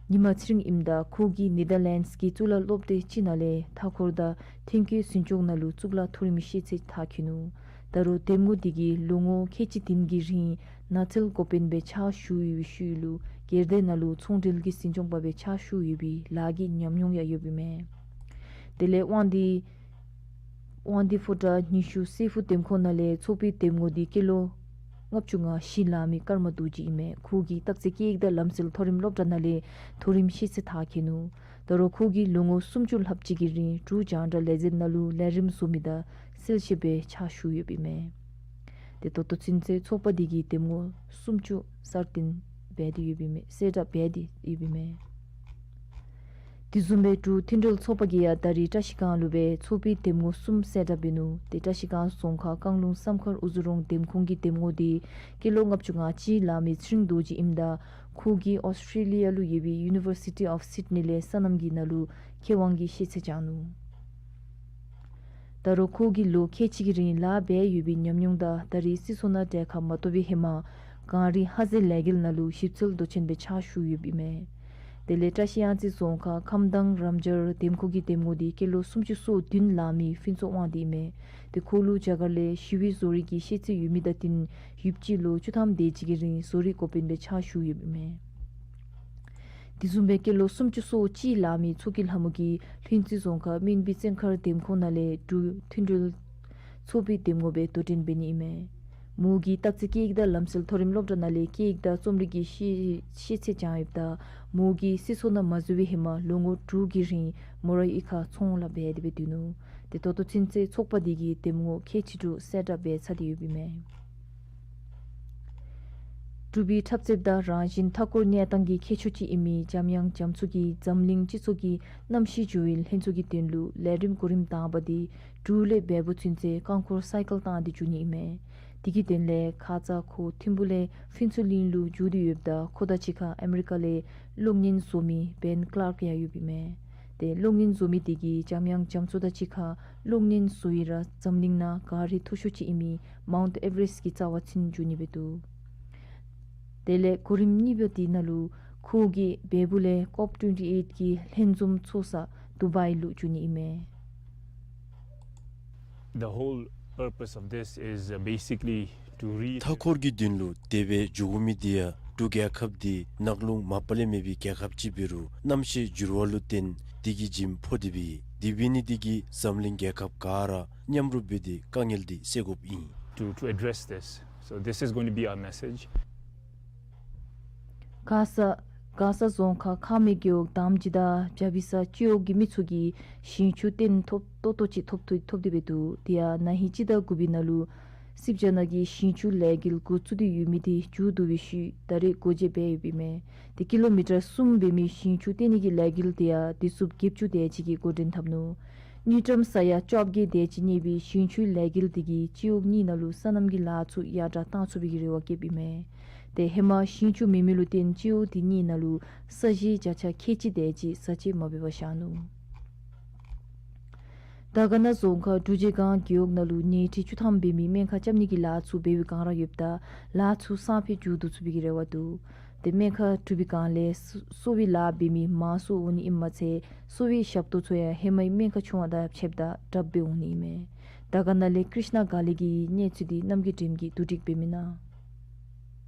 ཉི་མ་ཚེ་རིང་ཨིནམ་ད་ཁོ་གིས་ནེ་དར་ལེནཌསི་གི་གཙུག་ལག་སློབ་སྡེ་ཅིག་ནང་ལས་མཐའ་འཁོར་དང་ཐོན་སྐྱེད་འཛིན་སྐྱོང་ནང་ལུ་གཙུག་ལག་མཐོ་རིམ་ཤེས་ཚད་མཐར་འཁྱོལ་ནུག། ད་རུང་འདེམས་ངོ་འདི་གིས་ལོ་ངོ་ཁལ་གཅིག་བདུན་གྱི་རིང་ནགས་ཚལ་འགོ་དཔོན་སྦེ་ཕྱག་ཞུ་ཡོད་པའི་ཤུལ་ལུ་སྒེར་སྡེ་ནང་ལུ་ཚོང་འབྲེལ་གྱི་འཛིན་སྐྱོང་པ་སྦེ་ཕྱག་ཞུ་ཡོད་པའི་ལཱ་གི་ཉམས་མྱོང་ཡང་ཡོདཔ་ཨིན་མས། དེ་ལས་དབང་འདུས་དབང་འདུས་ཕོ་བྲང་ཉི་ཤུ་སེ་ཕུ་འདེམས་ཁོངས་ནང་ལས་ཚོགས་པའི་འདེམས་ངོ་འདི་སྐྱེས་ལོ་ལྔ་བཅུ་ང་བཞི་ལང་མི་ཀརྨ་རྡོ་རྗེ་ཨིན་མས། ཁོ་གིས་སྟག་རྩེ་སྐད་ཡིག་དང་ལམ་སྲོལ་མཐོ་རིམ་སློབ་གྲྭ་ནང་ལས་མཐོ་རིམ་ཤེས་ཚད་མཐར་འཁྱོལ་ནུག། ད་རུང་ཁོ་གིས་ལོ་ངོ་སུམ་ཅུ་ལྷགཔ་ཅིག་གི་རིང་འབྲུག་རྒྱང་བསྒྲགས་ལས་འཛིན་ནང་ལུ་ལས་རིམ་བཟོ་མི་དང་གསལ་བཤད་སྦེ་ཕྱག་ཞུ་ཡོདཔ་ཨིན་མས། ཏེ་ད་ལྟོ་ཚུན་ཚོད་ཚོགས་པ་འདི་གིས་འདེམས་ངོ་སུམ་ཅུ་གསར་བཏོན་འབད་དེ་ཡོདཔ་ཨིན་མས། གསལ་བསྒྲགས་འབད་དེ་ཡོདཔ་ཨིན་མས། དེ་བཟུམ་སྦེ་འབྲུག་མཐུན་སྒྲིལ་ཚོགས་པ་གིས་ཡང་ད་རིས་བཀྲ་ཤིས་སྒང་ལུ་སྦེ་ཚོགས་པའི་འདེམས་ངོ་གསུམ་གསལ་བསྒྲགས་འབད་ནུག། ཏེ་བཀྲ་ཤིས་སྒང་རྫོང་ཁག་བཀང་ལུང་བསམ་མཁར་དབུ་རྫུ་རོང་འདེམས་ཁོངས་ཀྱི་འདེམས་ངོ་འདི་སྐྱེས་ལོ་ལྔ་བཅུ་ང་གཅིག་ལང་མི་ཚེ་རིང་རྡོ་རྗེ་ཨིནམ་ད་ཁོ་གིས་ཨོསི་ཊེ་ལི་ཡ་ལུ་ཡོད་པའི་University of Sydney ལས་སོ་ནམ་གྱི་ནང་ལུ་མཁས་དབང་གི་ཤེས་ཚད་སྦྱངས་ནུག། ད་རུང་ཁོ་གིས་ལོ་ཁལ་གཅིག་གི་རིང་ལཱ་འབད་ཡོད་པའི་ཉམས་མྱོང་དང་ད་རིས་སྲིད་ཚོགས་ནང་གྲལ་ཁར་མ་གཏོགས་པའི་ཧེ་མ་གངས་རི་ཧ་ཟེ་ལས་འགུལ་ནང་ལུ་ཞིབ་འཚོལ་མདོ་ཆེན་སྦེ་ཕྱག་ཞུ་ཡོདཔ་ཨིན་མས། དེ་ལས་བཀྲ་ཤིས་གཡང་རྩེ་རྫོང་ཁག་ཁམས་དྭངས་རམ་ཆར་འདེམས་ཁོངས་ཀྱི་འདེམས་ངོ་འདི་སྐྱེས་ལོ་སུམ་ཅུ་སོ་བདུན་ལང་མི་ཕུན་ཚོགས་དབང་འདུས་ཨིན་མས། ཏེ་ཁོ་ལུ་རྒྱ་གར་ལས་ཞི་བའི་བཟོ་རིག་གི་ཤེས་ཚད་ཡོད་མི་དང་བསྟུན་ཡུདཔ་ཅིག་ལོ་བཅུ་ཐམ་དེ་ཅིག་གི་རིང་བཟོ་རིག་འགོ་དཔོན་སྦེ་ཕྱག་ཞུ་ཡོདཔ་ཨིན་མས། དེ་བཟུམ་སྦེ་སྐྱེས་ལོ་སུམ་ཅུ་སོ་གཅིག་ལང་མི་མཚོ་སྐྱིད་ལྷ་མོ་གིས་ལྷུན་རྩེ་རྫོང་ཁག་སྨན་སྦི་བཙན་མཁར་འདེམས་ཁོངས་ནང་ལས་འབྲུག་མཐུན་སྒྲིལ་ཚོགས་པའི་འདེམས་ངོ་སྦེ་དོ་འགྲན་འབད་ནི་ཨིན་མས། མོ་གིས་སྟག་རྩེ་སྐད་ཡིག་དང་ལམ་སྲོལ་མཐོ་རིམ་སློབ་གྲྭ་ནང་ལས་སྐད་ཡིག་དང་རྩོམ་རིག་གི་ཤེས་ཤེས་ཚད་སྦྱངས་ཡོདཔ་ད་མོ་གིས་སྲིད་ཚོགས་ནང་མ་འཛུལ་བའི་ཧེ་མ་ལོ་ངོ་དྲུག་གི་རིང་མོ་རའི་ཨི་ཁ་ཚོང་ལཱ་འབད་དེ་སྦེ་སྡོད་ནུག། ཏེ་ད་ལྟོ་ཚུན་ཚོད་ཚོགས་པ་འདི་གིས་འདེམས་ངོ་ཁལ་གཅིག་དྲུག་གསལ་བསྒྲགས་འབད་ཚར་ཏེ་ཡོདཔ་ཨིན་མས། འབྲུག་པའི་འཁྲབ་རྩེདཔ་དང་རང་བཞིན་མཐའ་འཁོར་གནས་སྟངས་ཀྱི་མཁས་མཆོག་ཅིག་ཨིན་མི་འཇམ་དབྱངས་རྒྱ་མཚོ་གིས་འཛམ་གླིང་སྤྱི་ཚོགས་ཀྱི་གནམ་གཤིས་འགྱུར་བའི་ལྷན་ཚོགས་ཀྱི་དོན་ལུ་ལས་རིམ་གོ་རིམ་དང་པ་འདི་འབྲུག་ལས་བལ་པོ་ཚུན་ཚོད་རྐང་འཁོར་སའི་ཀལ་བཏང་སྟེ་འགྱོ་ནི་ཨིན་མས། དེ་གི་དོན་ལས་ཁ་ཙ་ཁོ་ཐིམ་ཕུ་ལས་ཕུན་ཚོགས་གླིང་ལུ་འགྱོ་སྟེ་ཡོདཔ་ད་ཁོ་དང་གཅིག་ཁར་ཨ་མི་རི་ཀ་ལས་གློག་བརྙན་བཟོ་མི་བེན་ཀླརཀ་ཡང་ཡོདཔ་ཨིན་མས། ཏེ་གློག་བརྙན་བཟོ་མི་དེ་གིས་འཇམ་དབྱངས་རྒྱ་མཚོ་དང་གཅིག་ཁར་གློག་བརྙན་བཟོ་ཡི་ར་འཛམ་གླིང་ནང་གངས་རི་མཐོ་ཤོས་ཅིག་ཨིན་མི་མའུནཊ་ཨེ་ཝ་རེསཊ་གི་རྩ་བར་ཚུན་འགྱོ་ནི་སྦེ་འདུག། དེ་ལས་གོ་རིམ་གཉིས་པ་དེ་ནང་ལུ་ཁོ་གིས་བལ་པོ་ལས་ཀོབ་ཊུ་ཝེན་ཊི་ཨེཊ་གི་ལྷན་འཛོམས་ཚོགས་ས་དུ་བའི་ལུ་འགྱོ་ནི་ཨིན་མས། The whole purpose of this is, uh, basically to re- མཐའ་འཁོར་གྱི་དོན་ལུ་དེ་སྦེ་འགྱོ་དགོ་མི་དེ་ཡང་འབྲུག་རྒྱལ་ཁབ་འདི་ནགས་ཀླུང་མ་པ་ལས་མེད་པའི་རྒྱལ་ཁབ་ཅིག་འབད་རུང་གནམ་གཤིས་འགྱུར་བ་ལུ་བརྟེན་དེ་གིས་འཇིམ་ཕོག་སྟེ་སྦེ་དེ་འབད་ནི་དེ་གིས་འཛམ་གླིང་རྒྱལ་ཁབ་ག་ར་མཉམ་རུབ་འབད་དེ་དཀའ་ངལ་འདི་སེལ་དགོཔ་ཨིན། To, to address this. So this is going to be our message. མགར་ས་མགར་ས་རྫོང་ཁག་ཁ་སྨད་རྒེད་འོག་དམ་སྦྱིས་དང་བྱ་བི་ས་སྤྱི་འོག་གི་མི་ཚུ་གིས་ཞིང་ཆུ་བཏོན་ཐོབ་ཏོག་ཏོ་ཅིག་ཐོབ་ཐོབ་ཐོབ་སྟེ་སྦེ་འདུག། དེ་ཡང་ན་ཧིང་སྤྱི་ཟླ་དགུ་པའི་ནང་ལུ་སིབ་ཇ་ནང་གི་ཞིང་ཆུ་ལས་འགུལ་འགོ་བཙུགས་ཏེ་ཡོད་མི་དེ་མཇུག་བསྡུ་བའི་ཤུལ་ད་རེས་སྒོ་འབྱེད་འབད་ཡོདཔ་ཨིན་མས། ཏེ་ཀི་ལོ་མི་ཊར་གསུམ་འབད་མི་ཞིང་ཆུ་བཏོན་ནི་གི་ལས་འགུལ་དེ་ཡང་དུས་ཚོད་བརྒྱད་ཅུ་དེ་ཅིག་གི་འགོ་འདྲེན་འཐབ་ནུག། དངུལ་ཀྲམ་ས་ཡ་བཅོ་བརྒྱད་དེ་ཅིག་གནས་པའི་ཞིང་ཆུའི་ལས་འགུལ་དེ་གིས་སྤྱི་འོག་གཉིས་ནང་ལུ་སོ་ནམ་གྱི་ལཱ་ཚུ་ཡར་དྲག་གཏང་ཚུགས་པའི་གི་རེ་བ་བསྐྱེདཔ་ཨིན་མས། ཏེ་ཧེ་མ་ཞིང་ཆུ་མེད་མི་ལུ་བརྟེན་སྤྱི་འོག་དེ་གཉིས་ནང་ལུ་ས་གཞི་བརྒྱ་ཆ་ཁལ་གཅིག་དེ་ཅིག་ཟ་བཅད་མ་འབད་བར་བཞག་ནུག། དར་དཀར་ན་རྫོང་ཁག་འབྲུག་རྗེ་སྒང་རྒེད་འོག་ནང་ལུ་ཉལ་ཁྲི་བཅུ་ཐམ་འབད་མི་སྨན་ཁང་རྐྱབ་ནི་གི་ལཱ་ཚུ་འབད་བའི་བསྒང་ར་ཡོདཔ་ད་ལཱ་ཚུ་སང་ཕོད་མཇུག་བསྡུ་ཚུགས་པའི་གི་རེ་བ་འདུག། ཏེ་སྨན་ཁང་གྲུབ་པའི་བསྒང་ལས་གསོ་གསོ་བའི་ལཱ་འབད་མི་མང་སུ་འོང་ནི་ཨིནམ་མ་ཚད་གསོ་བའི་ཞབས་ཏོག་ཚུ་ཡང་ཧེ་མའི་སྨན་ཁང་ཆུང་བ་དང་ཕྱདཔ་ད་དྲགཔ་སྦེ་འོང་ནི་ཨིན་མས། དར་དཀར་ན་ལས་ཀྲིཤ་ན་ག་ལི་གི་གནས་ཚུལ་འདི་རྣམ་རྒྱལ་སྒྲོལམ་གྱིས་བསྡུ་སྒྲིག་འབད་མི་ནང་།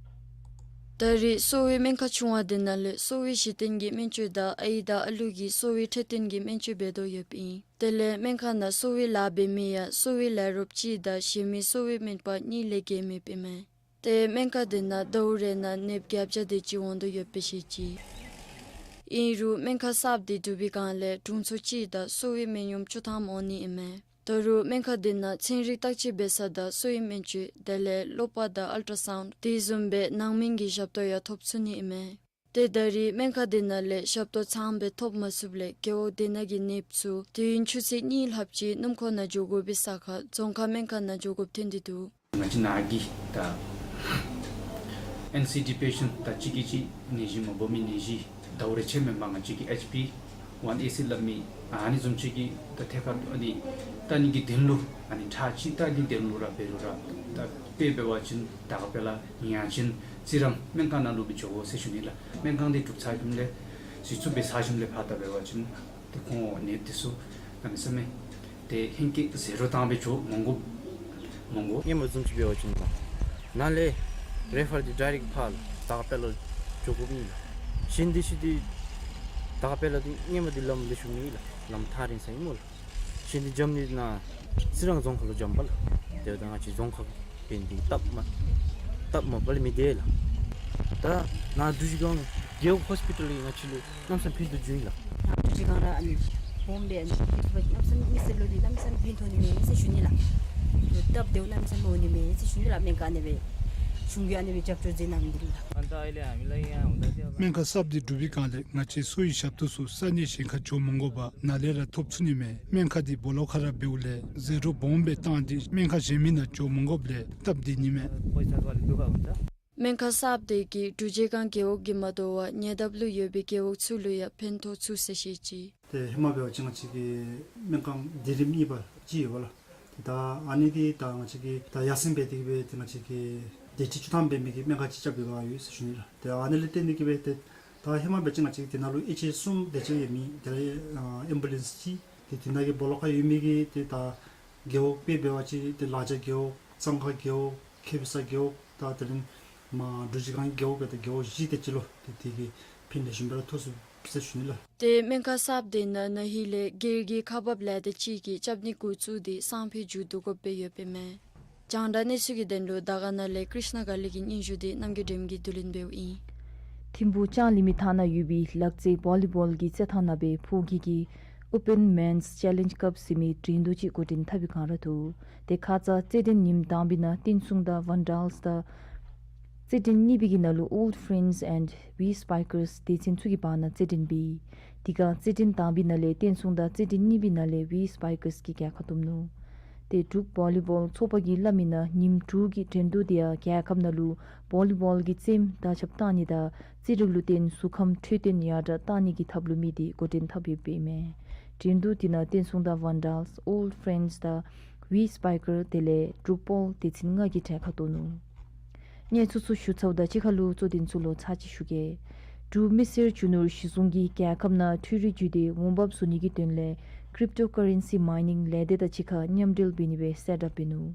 ད་རེས་གསོ་བའི་སྨན་ཁང་ཆུང་བ་དེ་ནང་ལས་གསོ་བའི་གཞི་རྟེན་གྱི་སྨན་བཅོས་དང་ཨའི་དང་ཨ་ལུ་གི་གསོ་བའི་འཕྲོད་བསྟེན་གྱི་སྨན་བཅོས་འབད་དོ་ཡོདཔ་ཨིན། དེ་ལས་སྨན་ཁང་ནང་གསོ་བའི་ལཱ་འབད་མི་ཡང་གསོ་བའི་ལས་རོགསཔ་གཅིག་དང་གཞན་མི་གསོ་བའི་སྨན་པ་གཉིས་ལས་བརྒལ་མེདཔ་ཨིན་མས། ཏེ་སྨན་ཁང་དེ་ནང་ཟླཝ་རེ་ནང་ནདཔ་བརྒྱད་བརྒྱ་དེ་ཅིག་འོང་དོ་ཡོདཔ་སྦེ་བཤད་ཅི། ཨིན་རུང་སྨན་ཁང་གསརཔ་དེ་གྲུབ་པའི་བསྒང་ལས་དྲུང་འཚོ་གཅིག་དང་གསོ་བའི་སྨན་གཡོགམོ་བཅུ་ཐམ་འོང་ནི་ཨིན་མས། ད་རུང་སྨན་ཁང་འདི་ནང་ཚན་རིག་བརྟག་དཔྱད་འབད་ས་དང་གསོ་བའི་སྨན་བཅོས་དེ་ལས་གློ་པ་དང་ཨལ་ཊ་སའུནཌ་དེ་བཟུམ་སྦེ་ནང་སྨན་གྱི་ཞབས་ཏོག་ཡང་ཐོབ་ཚུགས་ནི་ཨིན་མས། ཏེ་ད་རེས་སྨན་ཁང་འདི་ནང་ལས་ཞབས་ཏོག་ཚངམ་སྦེ་ཐོབ་མ་ཚུགསཔ་ལས་རྒེད་འོག་དེ་ནང་གི་ནདཔ་ཚུ་དུས་ཡུན་ཆུ་ཚོད་གཉིས་ལྷགཔ་ཅིག་སྣུམ་འཁོར་ནང་འགྱོ་དགོ་པའི་ས་ཁར་རྫོང་ཁག་སྨན་ཁང་ནང་འགྱོ་དགོཔ་ཐོན་ཏེ་འདུག། ང་བཅས་ནཱ་གི་ད་ཨེན་སི་ཌི་པེ་ཤེནཊ་ད་གཅིག་གིས་གཅིག་ནད་གཞི་མ་འབོ་མི་ནད་གཞི་ཟླཝ་རེ་ཆད་མེན་པར་ང་བཅས་ཀྱི་ཨེཆ་པི་ཝན་ཨེ་སི་སླབ་མི་ཨ་ནི་བཟུམ་ཅིག་གི་ད་ཐད་ཀར་ཨ་ནི་ད་ཨ་ནི་གི་དོན་ལུ་ཨ་ནི་ཁྲག་ཅིག་ད་ཨ་ནི་དོན་ལུ་ར་འབད་རུང་ར་ད་དཔེ་འབད་བ་ཅིན་ད་ག་དཔེ་ལ་ཡང་ཅིན་རྩི་རང་སྨན་ཁང་ནང་ལུ་སྦེ་འགྱོ་དགོ་ཟེར་ཞུ་ནི་ལགས། སྨན་ཁང་འདི་གྲུབ་ཚར་ཞིནམ་ལས་ཞིབ་འཚོལ་འབད་ཚར་ཞིནམ་ལས་ཕར་ད་འབད་བ་ཅིན་ཏེ་ཁོང་ནདཔ་འདི་ཚུ་གནམ་མེད་ས་མེད་ཏེ་ཧེང་སྐལ་ཟད་འགྲོ་བཏང་སྦེ་འགྱོ་མི་དགོ་མི་དགོ། ཧེ་མ་བཟུམ་ཅིག་འབད་བ་ཅིན་ནཱ་ལས་རེ་ཕར་འདི་ཌའི་རེཀཊ་ཕར་ལགས་ད་ག་དཔེ་ལ་འགྱོ་དགོཔ་མེད་ལགས། གཞན་འདི་ཅིག་འདི་ད་ག་དཔེ་ལ་འདི་ཧེ་མ་འདི་ལམ་ལེགས་ཤོམ་མེད་ལགས། ལམ་ཐག་རིང་ས་ཨིན་སྨོ་ལགས། གཞན་འདི་འགྱོ་ནི་ནཱ་རྩི་རང་རྫོང་ཁག་ལུ་འགྱོཝ་ཨིན་པས་ལགས། དེ་འབདཝ་ད་ང་བཅས་རྫོང་ཁག་འབད་ནི་འདི་སྟབས་མ་སྟབས་མ་བདེཝ་ལས་མི་འདི་ལགས། ད་ནཱ་འབྲུག་ཆུ་སྒང་རྒེད་འོག་ཧོས་པི་ཊལ་གྱིས་ང་བཅས་ལུ་གནམ་མེད་ས་མེད་ཕན་ཐོགས་བྱུང་ཡི་ལགས། ད་འབྲུག་ཆུ་སྒང་ར་ཨ་ནི་སྦོམ་སྦེ་ཨ་ནི་གནམ་མེད་ས་མེད་མི་སེར་ལུ་འདི་གནམ་མེད་ས་མེད་ཕན་ཐོགས་ནི་མས་ཟེར་ཞུ་ནི་ལགས། སྟབས་བདེཝ་གནམ་མེད་ས་མེད་འོང་ནི་མས་ཟེར་ཞུ་ནི་ལགས། སྨན་ཁང་ཨ་ནི་སྦེ་གཞུང་གིས་ཨ་ནི་སྦེ་རྒྱབ་སྐྱོར་མཛད་གནང་མི་འདི་ལགས། སྨན་ཁང་གསརཔ་འདི་གྲུབ་པའི་སྒང་ལས་ང་བཅས་གསོ་བའི་ཞབས་ཏོག་ཚུ་ས་གནས་གཞན་ཁར་འགྱོ་མ་དགོ་པར་ནཱ་ལས་ར་ཐོབ་ཚུགས་ནི་མས། སྨན་ཁང་འདི་སྦོ་ལོགས་ཁར་ར་འབདཝ་ལས་ཟད་འགྲོ་སྦོམ་སྦེ་བཏང་སྟེ་སྨན་ཁང་གཞན་མི་ནང་འགྱོ་མ་དགོཔ་ལས་སྟབས་བདེ་ནི་མས། སྨན་ཁང་གསརཔ་འདི་གིས་འབྲུག་རྗེས་སྒང་རྒེད་འོག་གིས་མ་དོ་བར་ཉེ་འདབས་ལུ་ཡོད་པའི་རྒེད་འོག་ཚུ་ལུ་ཡང་ཕན་ཐོགས་ཚུགས་ཟེར་བཤད་ཅི། ཏེ་ཧེ་མ་འབད་བ་ཅིན་ང་བཅས་ཀྱི་སྨན་ཁང་སྡེ་རིམ་གཉིས་པ་ཅིག་ཡོདཔ་ལགས། ཏེ་ད་ཨ་ནི་འདི་ད་ང་བཅས་ཀྱིས་ད་ཡར་སེང་འབད་དེ་གི་སྦེ་ཏེ་ང་བཅས་ཀྱིས་སྡེ་ཁྲི་བཅུ་ཐམ་འབད་མི་གི་སྨན་ཁང་ཅིག་རྐྱབ་པའི་བསྒང་ཡོད་ཟེར་ཞུ་ནི་ལགས། ཏེ་ཨ་ནི་ལས་བརྟེན་ཏེ་གི་སྦེ་ཏེ་ད་ཧེ་མ་འབད་བ་ཅིན་ང་བཅས་ཀྱི་དེ་ནང་ལུ་ཝིལ་ཅེར་གསུམ་དེ་ཅིག་ཡོད་མི་དེ་ལས་ཨ་ཨེམ་བུ་ལེནསི་ཅིག་ཏེ་དེ་ནང་གི་སྦོ་ལོགས་ཁར་ཡོད་མི་གི་ཏེ་ད་རྒེད་འོག་དཔེ་འབད་བ་ཅིན་ཏེ་ལ་རྒྱ་རྒེད་འོག་གཙང་ཁ་རྒེད་འོག་ཁེ་བི་ས་རྒེད་འོག་ད་དེ་ལས་མར་འབྲུག་རྗེས་སྒང་རྒེད་འོག་སྦེ་ད་རྒེད་འོག་བཞི་དེ་ཅིག་ལུ་ཏེ་དེ་གིས་ཕན་ལེགས་ཤོམ་སྦེ་ར་ཐོགས་ཚུགས་ཟེར་ཞུ་ནི་ལགས། ཏེ་སྨན་ཁང་གསརཔ་འདི་ནང་ན་ཧིང་ལས་སྒེར་གྱི་ཁག་འབགཔ་ལས་དེ་ཅིག་གིས་རྐྱབ་ནི་འགོ་བཙུགས་ཏེ་སང་ཕོད་མཇུག་བསྡུ་དགོཔ་སྦེ་ཡོདཔ་ཨིན་མས། རྒྱང་བསྒྲགས་གནས་ཚུལ་གྱི་དོན་ལུ་དར་དཀར་ན་ལས་ཀྲིཤ་ན་ག་ལི་གི་སྙན་ཞུ་འདི་རྣམ་རྒྱལ་སྒྲོལམ་གྱིས་བསྡུ་ལེན་འབདཝ་ཨིན། ཐིམ་ཕུག་ལྕང་གླིང་མི་ཐང་ནང་ཡོད་པའི་ལག་རྩེད་བོ་ལི་བོལ་གྱི་རྩེད་ཐང་ནང་སྦེ་ཕོ་སྐྱེས་ཀྱི་Open Men's Challenge Cup ཟེར་མི་འགྲན་བསྡུར་ཅིག་འགོ་འདྲེན་འཐབ་པའི་བསྒང་ར་འདུག། ཏེ་ཁ་ཙ་རྩེད་འགྲན་ཉིནམ་དང་པའི་ནང་བསྟན་སྲུང་དང་ཝཱན་ཌཱལསི་དང་རྩེད་འགྲན་གཉིས་པའི་གི་ནང་ལུ་Old Friends and We Spikers སྡེ་ཚན་ཚུ་གི་བར་ན་རྩེད་འགྲན་འབད། དེ་སྒང་རྩེད་འགྲན་དང་པའི་ནང་ལས་བསྟན་སྲུང་དང་རྩེད་འགྲན་གཉིས་པའི་ནང་ལས་We Spikers གིས་རྒྱལ་ཁ་བསྡོམས་ནུག། ཏེ་འབྲུག་བོ་ལི་བོལ་ཚོགས་པ་གིས་སླབ་མི་ནང་ཉིནམ་དྲུག་གི་འགྲན་བསྡུར་འདི་ཡང་རྒྱལ་ཁབ་ནང་ལུ་བོ་ལི་བོལ་གྱི་རྩེདམོ་དར་ཁྱབ་བཏང་ནི་དང་རྩེད་རིགས་ལུ་བརྟེན་གཟུགས་ཁམས་འཕྲོད་བསྟེན་ཡར་དྲག་བཏང་ནི་གི་ཐབས་ལུ་དམིགས་ཏེ་འགོ་འདྲེན་འཐབ་ཡོདཔ་ཨིན་མས། འགྲན་བསྡུར་འདི་ནང་བསྟན་སྲུང་དང་ཝཱན་ཌཱལསི་Old Friends དང་We Spikers དེ་ལས་འབྲུག་བོལ་སྡེ་ཚན་ལྔ་གིས་གྲལ་ཁར་གཏོགས་ནུག། གནས་ཚུལ་ཚུ་ཞུ་ཚརཝ་ད་གཅིག་ཁར་ལུ་གཙོ་དོན་ཚུ་ལོག་ཚར་གཅིག་ཞུ་གེ། འབྲུག་མི་སེར་རྒྱུ་ནོར་གཞི་བཟུང་གིས་རྒྱལ་ཁབ་ནང་འཕྲུལ་རིག་བརྒྱུད་དེ་འོང་འབབ་བཟོ་ནི་གི་དོན་ལས་Cryptocurrency Mining ལས་སྡེ་དང་གཅིག་ཁར་མཉམ་འབྲེལ་འབད་ནི་སྦེ་གསལ་བསྒྲགས་འབད་ནུག།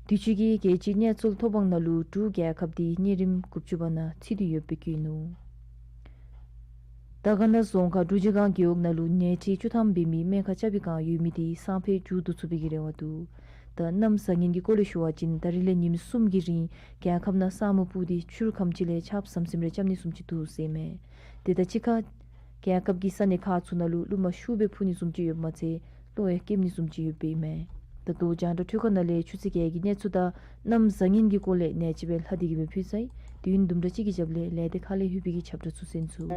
དུས་ཅི་གི་རྒྱལ་སྤྱིའི་གནས་ཚུལ་ཐོ་འབངས་ནང་ལུ་འབྲུག་རྒྱལ་ཁབ་འདི་གནས་རིམ་དགུ་བཅུ་པ་ནང་ཚུད་དེ་ཡོདཔ་སྦེ་བཀོད་ནུག། དར་དཀར་ན་རྫོང་ཁག་འབྲུག་རྗེས་སྒང་རྒེད་འོག་ནང་ལུ་ནད་ཁྲི་བཅུ་ཐམ་འབད་མི་སྨན་ཁང་རྐྱབ་པའི་བསྒང་ཡོད་མི་འདི་སང་ཕོད་མཇུག་བསྡུ་ཚུགས་པའི་གི་རེ་བ་འདུག། ད་གནམ་བཟང་ངན་གྱི་སྐོར་ལས་ཞུ་བ་ཅིན་ད་རིས་ལས་ཉིནམ་གསུམ་གྱི་རིང་རྒྱལ་ཁབ་ནང་ས་སྨུག་སྤུབས་ཏེ་ཆུ་རུད་ཁམ་ཅིག་ལས་ཆརཔ་ཟམ་ཟིམ་རེ་རྐྱབ་ནི་བཟུམ་ཅིག་འདུག་ཟེར་མས། དེ་དང་གཅིག་ཁར་རྒྱལ་ཁབ་ཀྱི་ས་གནས་ཁག་ཚུ་ནང་ལུ་རླུང་མ་ཤུགས་སྦེ་འཕུ་ནི་བཟུམ་ཅིག་ཡོདཔ་མ་ཚད་གློག་ཡང་སྐྱེབ་ནི་བཟུམ་ཅིག་ཡོདཔ་ཨིན་མས། ད་ལྟོ་རྒྱང་བསྒྲགས་འཕྲུལ་ཁང་ནང་ལས་ཆུ་ཚོད་བརྒྱད་ཀྱི་གནས་ཚུལ་དང་གནམ་བཟང་ངན་གྱི་སྐོར་ལས་ནེ་ཙོ་སྦེ་ལྷ་སྡེ་གིས་སྦེ་ཕུལ་ཚར་ཡི། དུས་ཡུན་དུམ་གྲ་ཅིག་གི་རྒྱབ་ལས་ལས་སྡེ་ཁག་ལས་ལྷོད་པའི་གི་ཁྱབ་བསྒྲགས་ཚུ་གསན་ཚུགས།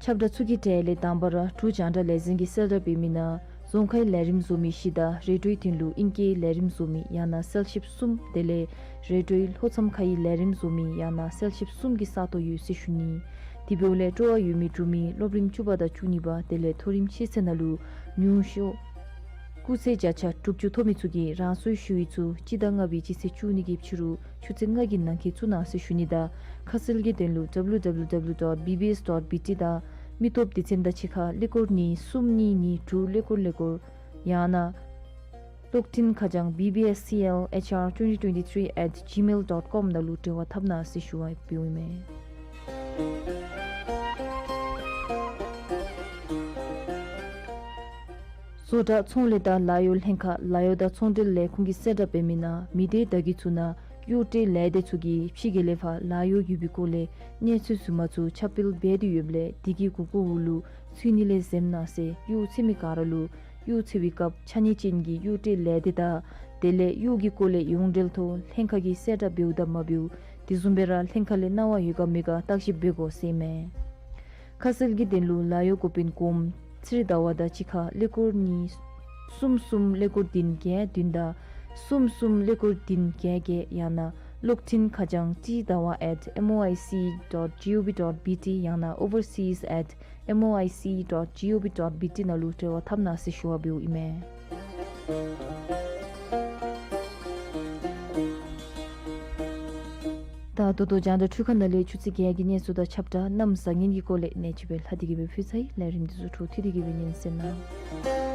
ཁྱབ་བསྒྲགས་ཚུ་གི་གྲས་ལས་དང་པ་ར་འབྲུག་རྒྱང་བསྒྲགས་ལས་འཛིན་གྱིས་གསལ་བསྒྲགས་འབད་མི་ནང་རྫོང་ཁའི་ལས་རིམ་བཟོ་མི་བཞི་དང་རེ་ཌིའོའི་དོན་ལུ་ཨིང་སྐད་ལས་རིམ་བཟོ་མི་ཡང་ན་གསལ་བཤདཔ་གསུམ་དེ་ལས་རེ་ཌིའོའི་ལྷོ་མཚམས་ཁའི་ལས་རིམ་བཟོ་མི་ཡང་ན་གསལ་བཤདཔ་གསུམ་གྱི་ས་སྟོང་ཡོད་ཟེར་ཞུ་ནི། དེ་འབདཝ་ལས་སྤྲོ་བ་ཡོད་མི་འབྲུག་མི་སློབ་རིམ་བཅུ་པ་དང་བཅུ་གཉིས་པ་དེ་ལས་མཐོ་རིམ་ཤེས་ཚད་ནང་ལུ་ཉུང་ཤོས་སྐུགས་ཚད་བརྒྱ་ཆ་དྲུག་ཅུ་ཐོབ་མི་ཚུ་གིས་རང་སོའི་ཞུ་ཡིག་ཚུ་སྤྱི་ཟླ་ལྔ་པའི་སྤྱི་ཚེས་བཅུ་གཉིས་ཀྱི་ཕྱི་རུ་ཆུ་ཚོད་ལྔ་གི་ནང་འཁོད་བཙུགས་གནང་ཟེར་ཞུ་ནི་དང་ཁ་གསལ་གྱི་དོན་ལུ་W W W dot B B S dot B T དང་མི་སྟོབས་སྡེ་ཚན་དང་གཅིག་ཁར་ཀླད་ཀོར་གཉིས་གསུམ་གཉིས་གཉིས་དྲུག་ཀླད་ཀོར་ཀླད་ཀོར་ཡང་ན་གློག་འཕྲིན་ཁ་བྱང་B B S C L H R twenty twenty-three at gmail dot com ནང་ལུ་འབྲེལ་བ་འཐབ་གནང་ཟེར་ཞུ་བ་ཕུལཝ་ཨིན་མས། བཟོ་གྲྭ་ཚོང་ལས་དང་ལཱ་གཡོག་ལྷན་ཁག་ལཱ་གཡོག་དང་ཚོང་འབྲེལ་ལས་ཁུངས་ཀྱིས་གསལ་བསྒྲགས་འབད་མི་ནང་མི་སྡེ་བདག་གི་ཚུ་ནང་ གཡོག་བྲལ་ལས་སྡེ་ཚུ་གིས་ཕྱི་རྒྱལ་ལས་ཕར་ལཱ་གཡོག་ཡོད་པའི་སྐོར་ལས་གནས་ཚུལ་ཚུ་མ་ཚུ་ཁྱབ་སྤེལ་འབད་དེ་ཡོདཔ་ལས་དེ་གི་གུ་གུ་འོག་ལུ་ཚུད་ནི་ལས་འཛེམ་གནང་ཟེར་གཡོག་འཚོལ་མི་ག་ར་ལུ་གཡོག་འཚོལ་བའི་སྐབས་ཕྱགས་སྙིགས་ཅན་གྱི་གཡོག་བྲལ་ལས་སྡེ་དང་དེ་ལས་གཡོག་གི་སྐོར་ལས་ཡོངས་འབྲེལ་ཐོག་ལྷན་ཁག་གིས་གསལ་བསྒྲགས་འབདཝ་དང་མ་འབདཝ་དེ་བཟུམ་སྦེ་ར་ལྷན་ཁག་ལས་གནང་བ་ཡོད་ག་མེད་ག་བརྟག་ཞིབ་འབད་དགོ་ཟེར་ཨིན་མས། ཁ་གསལ་གྱི་དོན་ལུ་ལཱ་གཡོག་འགོ་དཔོན་གོངམ་ཚེ་རིང་ཟླ་བ་དང་གཅིག་ཁར་ཀླད་ཀོར་གཉིས་གསུམ་གསུམ་ཀླད་ཀོར་བདུན་བརྒྱད་བདུན་དང་གསུམ་གསུམ་ཀླད་ཀོར་བདུན་བརྒྱད་བརྒྱད་ཡང་ན་གློག་འཕྲིན་ཁ་བྱང་ཏི་ཟླ་བ་at M O I C dot G O V dot B T ཡང་ན overseas at M O I C dot G O V dot B T ནང་ལུ་འབྲེལ་བ་འཐབ་གནང་ཟེར་ཞུ་བ་འབདཝ་ཨིན་མས། ད་ད་ལྟོ་རྒྱང་བསྒྲགས་འཕྲུལ་ཁང་ནང་ལས་ཆུ་ཚོད་བརྒྱད་ཀྱི་གནས་ཚུལ་དང་ཁྱབ་བསྒྲགས་གནམ་བཟང་ངན་གྱི་སྐོར་ལས་གནས་ཚུལ་སྦེ་ལྷག་སྟེ་གི་སྦེ་ཕུལ་ཚར་ཡི། ལས་རིམ་འདི་ཚུ་འཕྲོ་མཐུད་དེ་གི་སྦེ་ཉན་གསན་གནང་།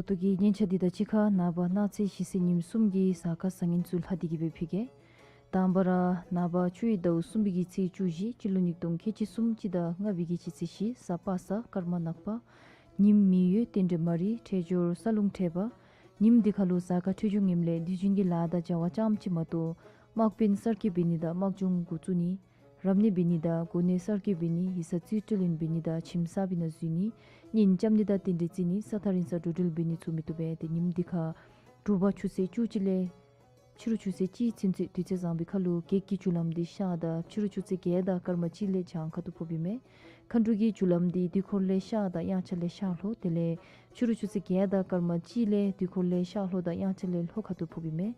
ད་གི་སྙན་ཆ་འདི་དང་གཅིག་ཁར་ནངས་པ་གནངས་ཚེ་ཞི་བསད་ཉིནམ་གསུམ་གྱི་གཟའ་སྐར་བཟང་ངན་ཚུ་ལྷག་སྟེ་གི་སྦེ་ཕུལ་གེ། དང་པ་ར་ནངས་པ་ཆུ་ཡོས་ཟླཝ་གསུམ་པའི་གི་ཚེས་བཅུ་བཞི་སྤྱི་ལོ་ཉིས་སྟོང་ཁལ་གཅིག་སུམ་ཅུ་དང་ལྔ་པའི་གི་སྤྱི་ཚེས་བཞི་གཟའ་པ་སངས་སྐར་མ་ནག་པ། ཉིནམ་མེ་ཡོས་རྟེན་འབྲེལ་མ་རིག་འཕྲལ་སྦྱོར་ས་རླུང་འཕྲད་པ། ཉིནམ་འདི་ཁ་ལུ་གཟའ་སྐར་འཕྲོད་སྦྱོར་ངནམ་ལས་དུས་རྒྱུན་གྱི་ལཱ་དང་བྱ་བ་རྐྱངམ་ཅིག་མ་གཏོགས་དམག་དཔོན་གསར་བསྐོ་འབད་ནི་དང་དམག་སྦྱོང་འགོ་བཙུགས་ནི། རབ་གནས་འབད་ནི་དང་གོ་གནས་གསར་བསྐོ་འབད་ནི། ཡིག་ཚང་རྩིས་སྤྲོད་ལེན་འབད་ནི་དང་ཁྱིམ་གསར་པའི་ནང་འཛུལ་ནི། གཉེན་རྐྱབ་ནི་དང་རྟེན་འབྲེལ་བརྩི་ནི། ས་ཐག་རིང་ས་འགྲོ་འགྲུལ་འབད་ནི་ཚུ་མི་བཏུབ་པས། ཏེ་ཉིནམ་འདི་ཁར་དྲོ་པ་ཆུ་ཚོད་བཅུ་གཅིག་ལས་ཕྱི་རུ་ཆུ་ཚོད་གཅིག་ཚུན་ཚོད་དུས་ཚོད་བཟང་པའི་ཁར་ལུ་གེགས་ཀྱི་རྒྱུ་ལམ་འདི་ཤར་དང་ཕྱི་རུ་ཆུ་ཚོད་བརྒྱད་དང་སྐར་མ་གཅིག་ལས་བྱང་ཁ་ཐུག་ཕོགཔ་ཨིན་མས། མཁའ་འགྲོ་གི་རྒྱུ་ལམ་འདི་དུས་འཁོར་ལས་ཤར་དང་དབྱངས་འཆར་ལས་ཤར་ལྷོ། དེ་ལས་ཕྱི་རུ་ཆུ་ཚོད་བརྒྱད་དང་སྐར་མ་གཅིག་ལས་དུས་འཁོར་ལས་ཤར་ལྷོ་དང་དབྱངས་འཆར་ལས་ལྷོ་ཁ་ཐུག་ཕོགཔ་ཨིན་མས།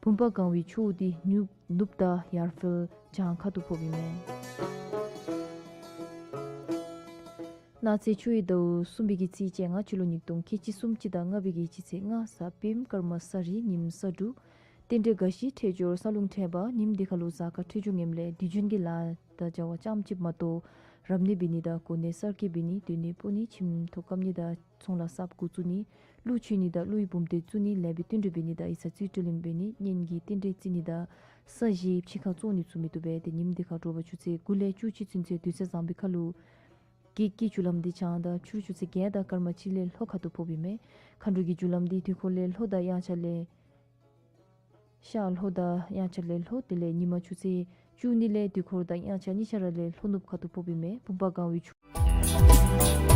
བུམ་པ་གང་བའི་ཕྱོགས་འོག་འདི་ནུབ་ནུབ་དང་ཡར་འཕེལ་བྱང་ཁ་ཐུག་ཕོགཔ་ཨིན་མས། གནངས་ཚེ་ཆུ་ཡོས་ཟླཝ་གསུམ་པའི་གི་ཚེས་བཅོ་ལྔ་སྤྱི་ལོ་ཉིས་སྟོང་ཁལ་གཅིག་སུམ་ཅུ་དང་ལྔ་པའི་གི་སྤྱི་ཚེས་ལྔ་གཟའ་སྤེནམ་སྐར་མ་ས་རི་ཉིནམ་ས་འབྲུག་རྟེན་འབྲེལ་འགའ་ཞིག་འཕྲལ་སྦྱོར་ས་རླུང་འཕྲད་པ། ཉིནམ་འདི་ཁ་ལུ་གཟའ་སྐར་འཕྲོད་སྦྱོར་ངནམ་ལས་དུས་རྒྱུན་གྱི་ལཱ་དང་བྱ་བ་རྐྱངམ་ཅིག་མ་གཏོགས་རབ་གནས་འབད་ནི་དང་གོ་གནས་གསར་བསྐོ་འབད་ནི། སྡོད་གནས་སྤོ་ནི། ཁྱིམ་ཐོག་བཀབ་ནི་དང་ཚོང་ལཱ་གསརཔ་འགོ་བཙུགས་ནི། གླུ་མཆོད་ནི་དང་གླུ་ཡི་འབུམ་སྡེ་བཙུགས་ནི། ལེགས་པའི་བསྟུན་གྲོས་འབད་ནི་དང་ཡིག་ཚང་རྩིས་སྤྲོད་ལེན་འབད་ནི། གཉེན་གྱི་རྟེན་འབྲེལ་བརྩི་ནི་དང་ས་གཞི་ཕྱི་ཁར་བཙོང་ནི་ཚུ་མི་བཏུབ་པས། ཏེ་ཉིནམ་འདི་ཁར་དྲོ་པ་ཆུ་ཚོད་དགུ་ལས་བཅུ་གཅིག་ཚུན་ཚོད་དུས་ཚོད་བཟང་པའི་ཁར་ལུ་གེགས་ཀྱི་རྒྱུ་ལམ་འདི་བྱང་དང་ཕྱི་རུ་ཆུ་ཚོད་བརྒྱད་དང་སྐར་མ་གཅིག་ལས་ལྷོ་ཁ་ཐུག་ཕོགཔ་ཨིན་མས། མཁའ་འགྲོ་གི་རྒྱུ་ལམ་འདི་དུས་འཁོར་ལས་ལྷོ་དང་དབྱངས་འཆར་ལས་ཤར་ལྷོ་དང་དབྱངས་འཆར་ལས་ལྷོ། དེ་ལས་ཉིན་མ་ཆུ་ཚོད་བཅུ་གཉིས་ལས་དུས་འཁོར་དང་དབྱངས་འཆར་གཉིས་ཆ་ར་ལས་ལྷོ་ནུབ་ཁ་ཐུག་ཕོགཔ་ཨིན་མས། བུམ་པ་གང་བའི་ཕྱོགས།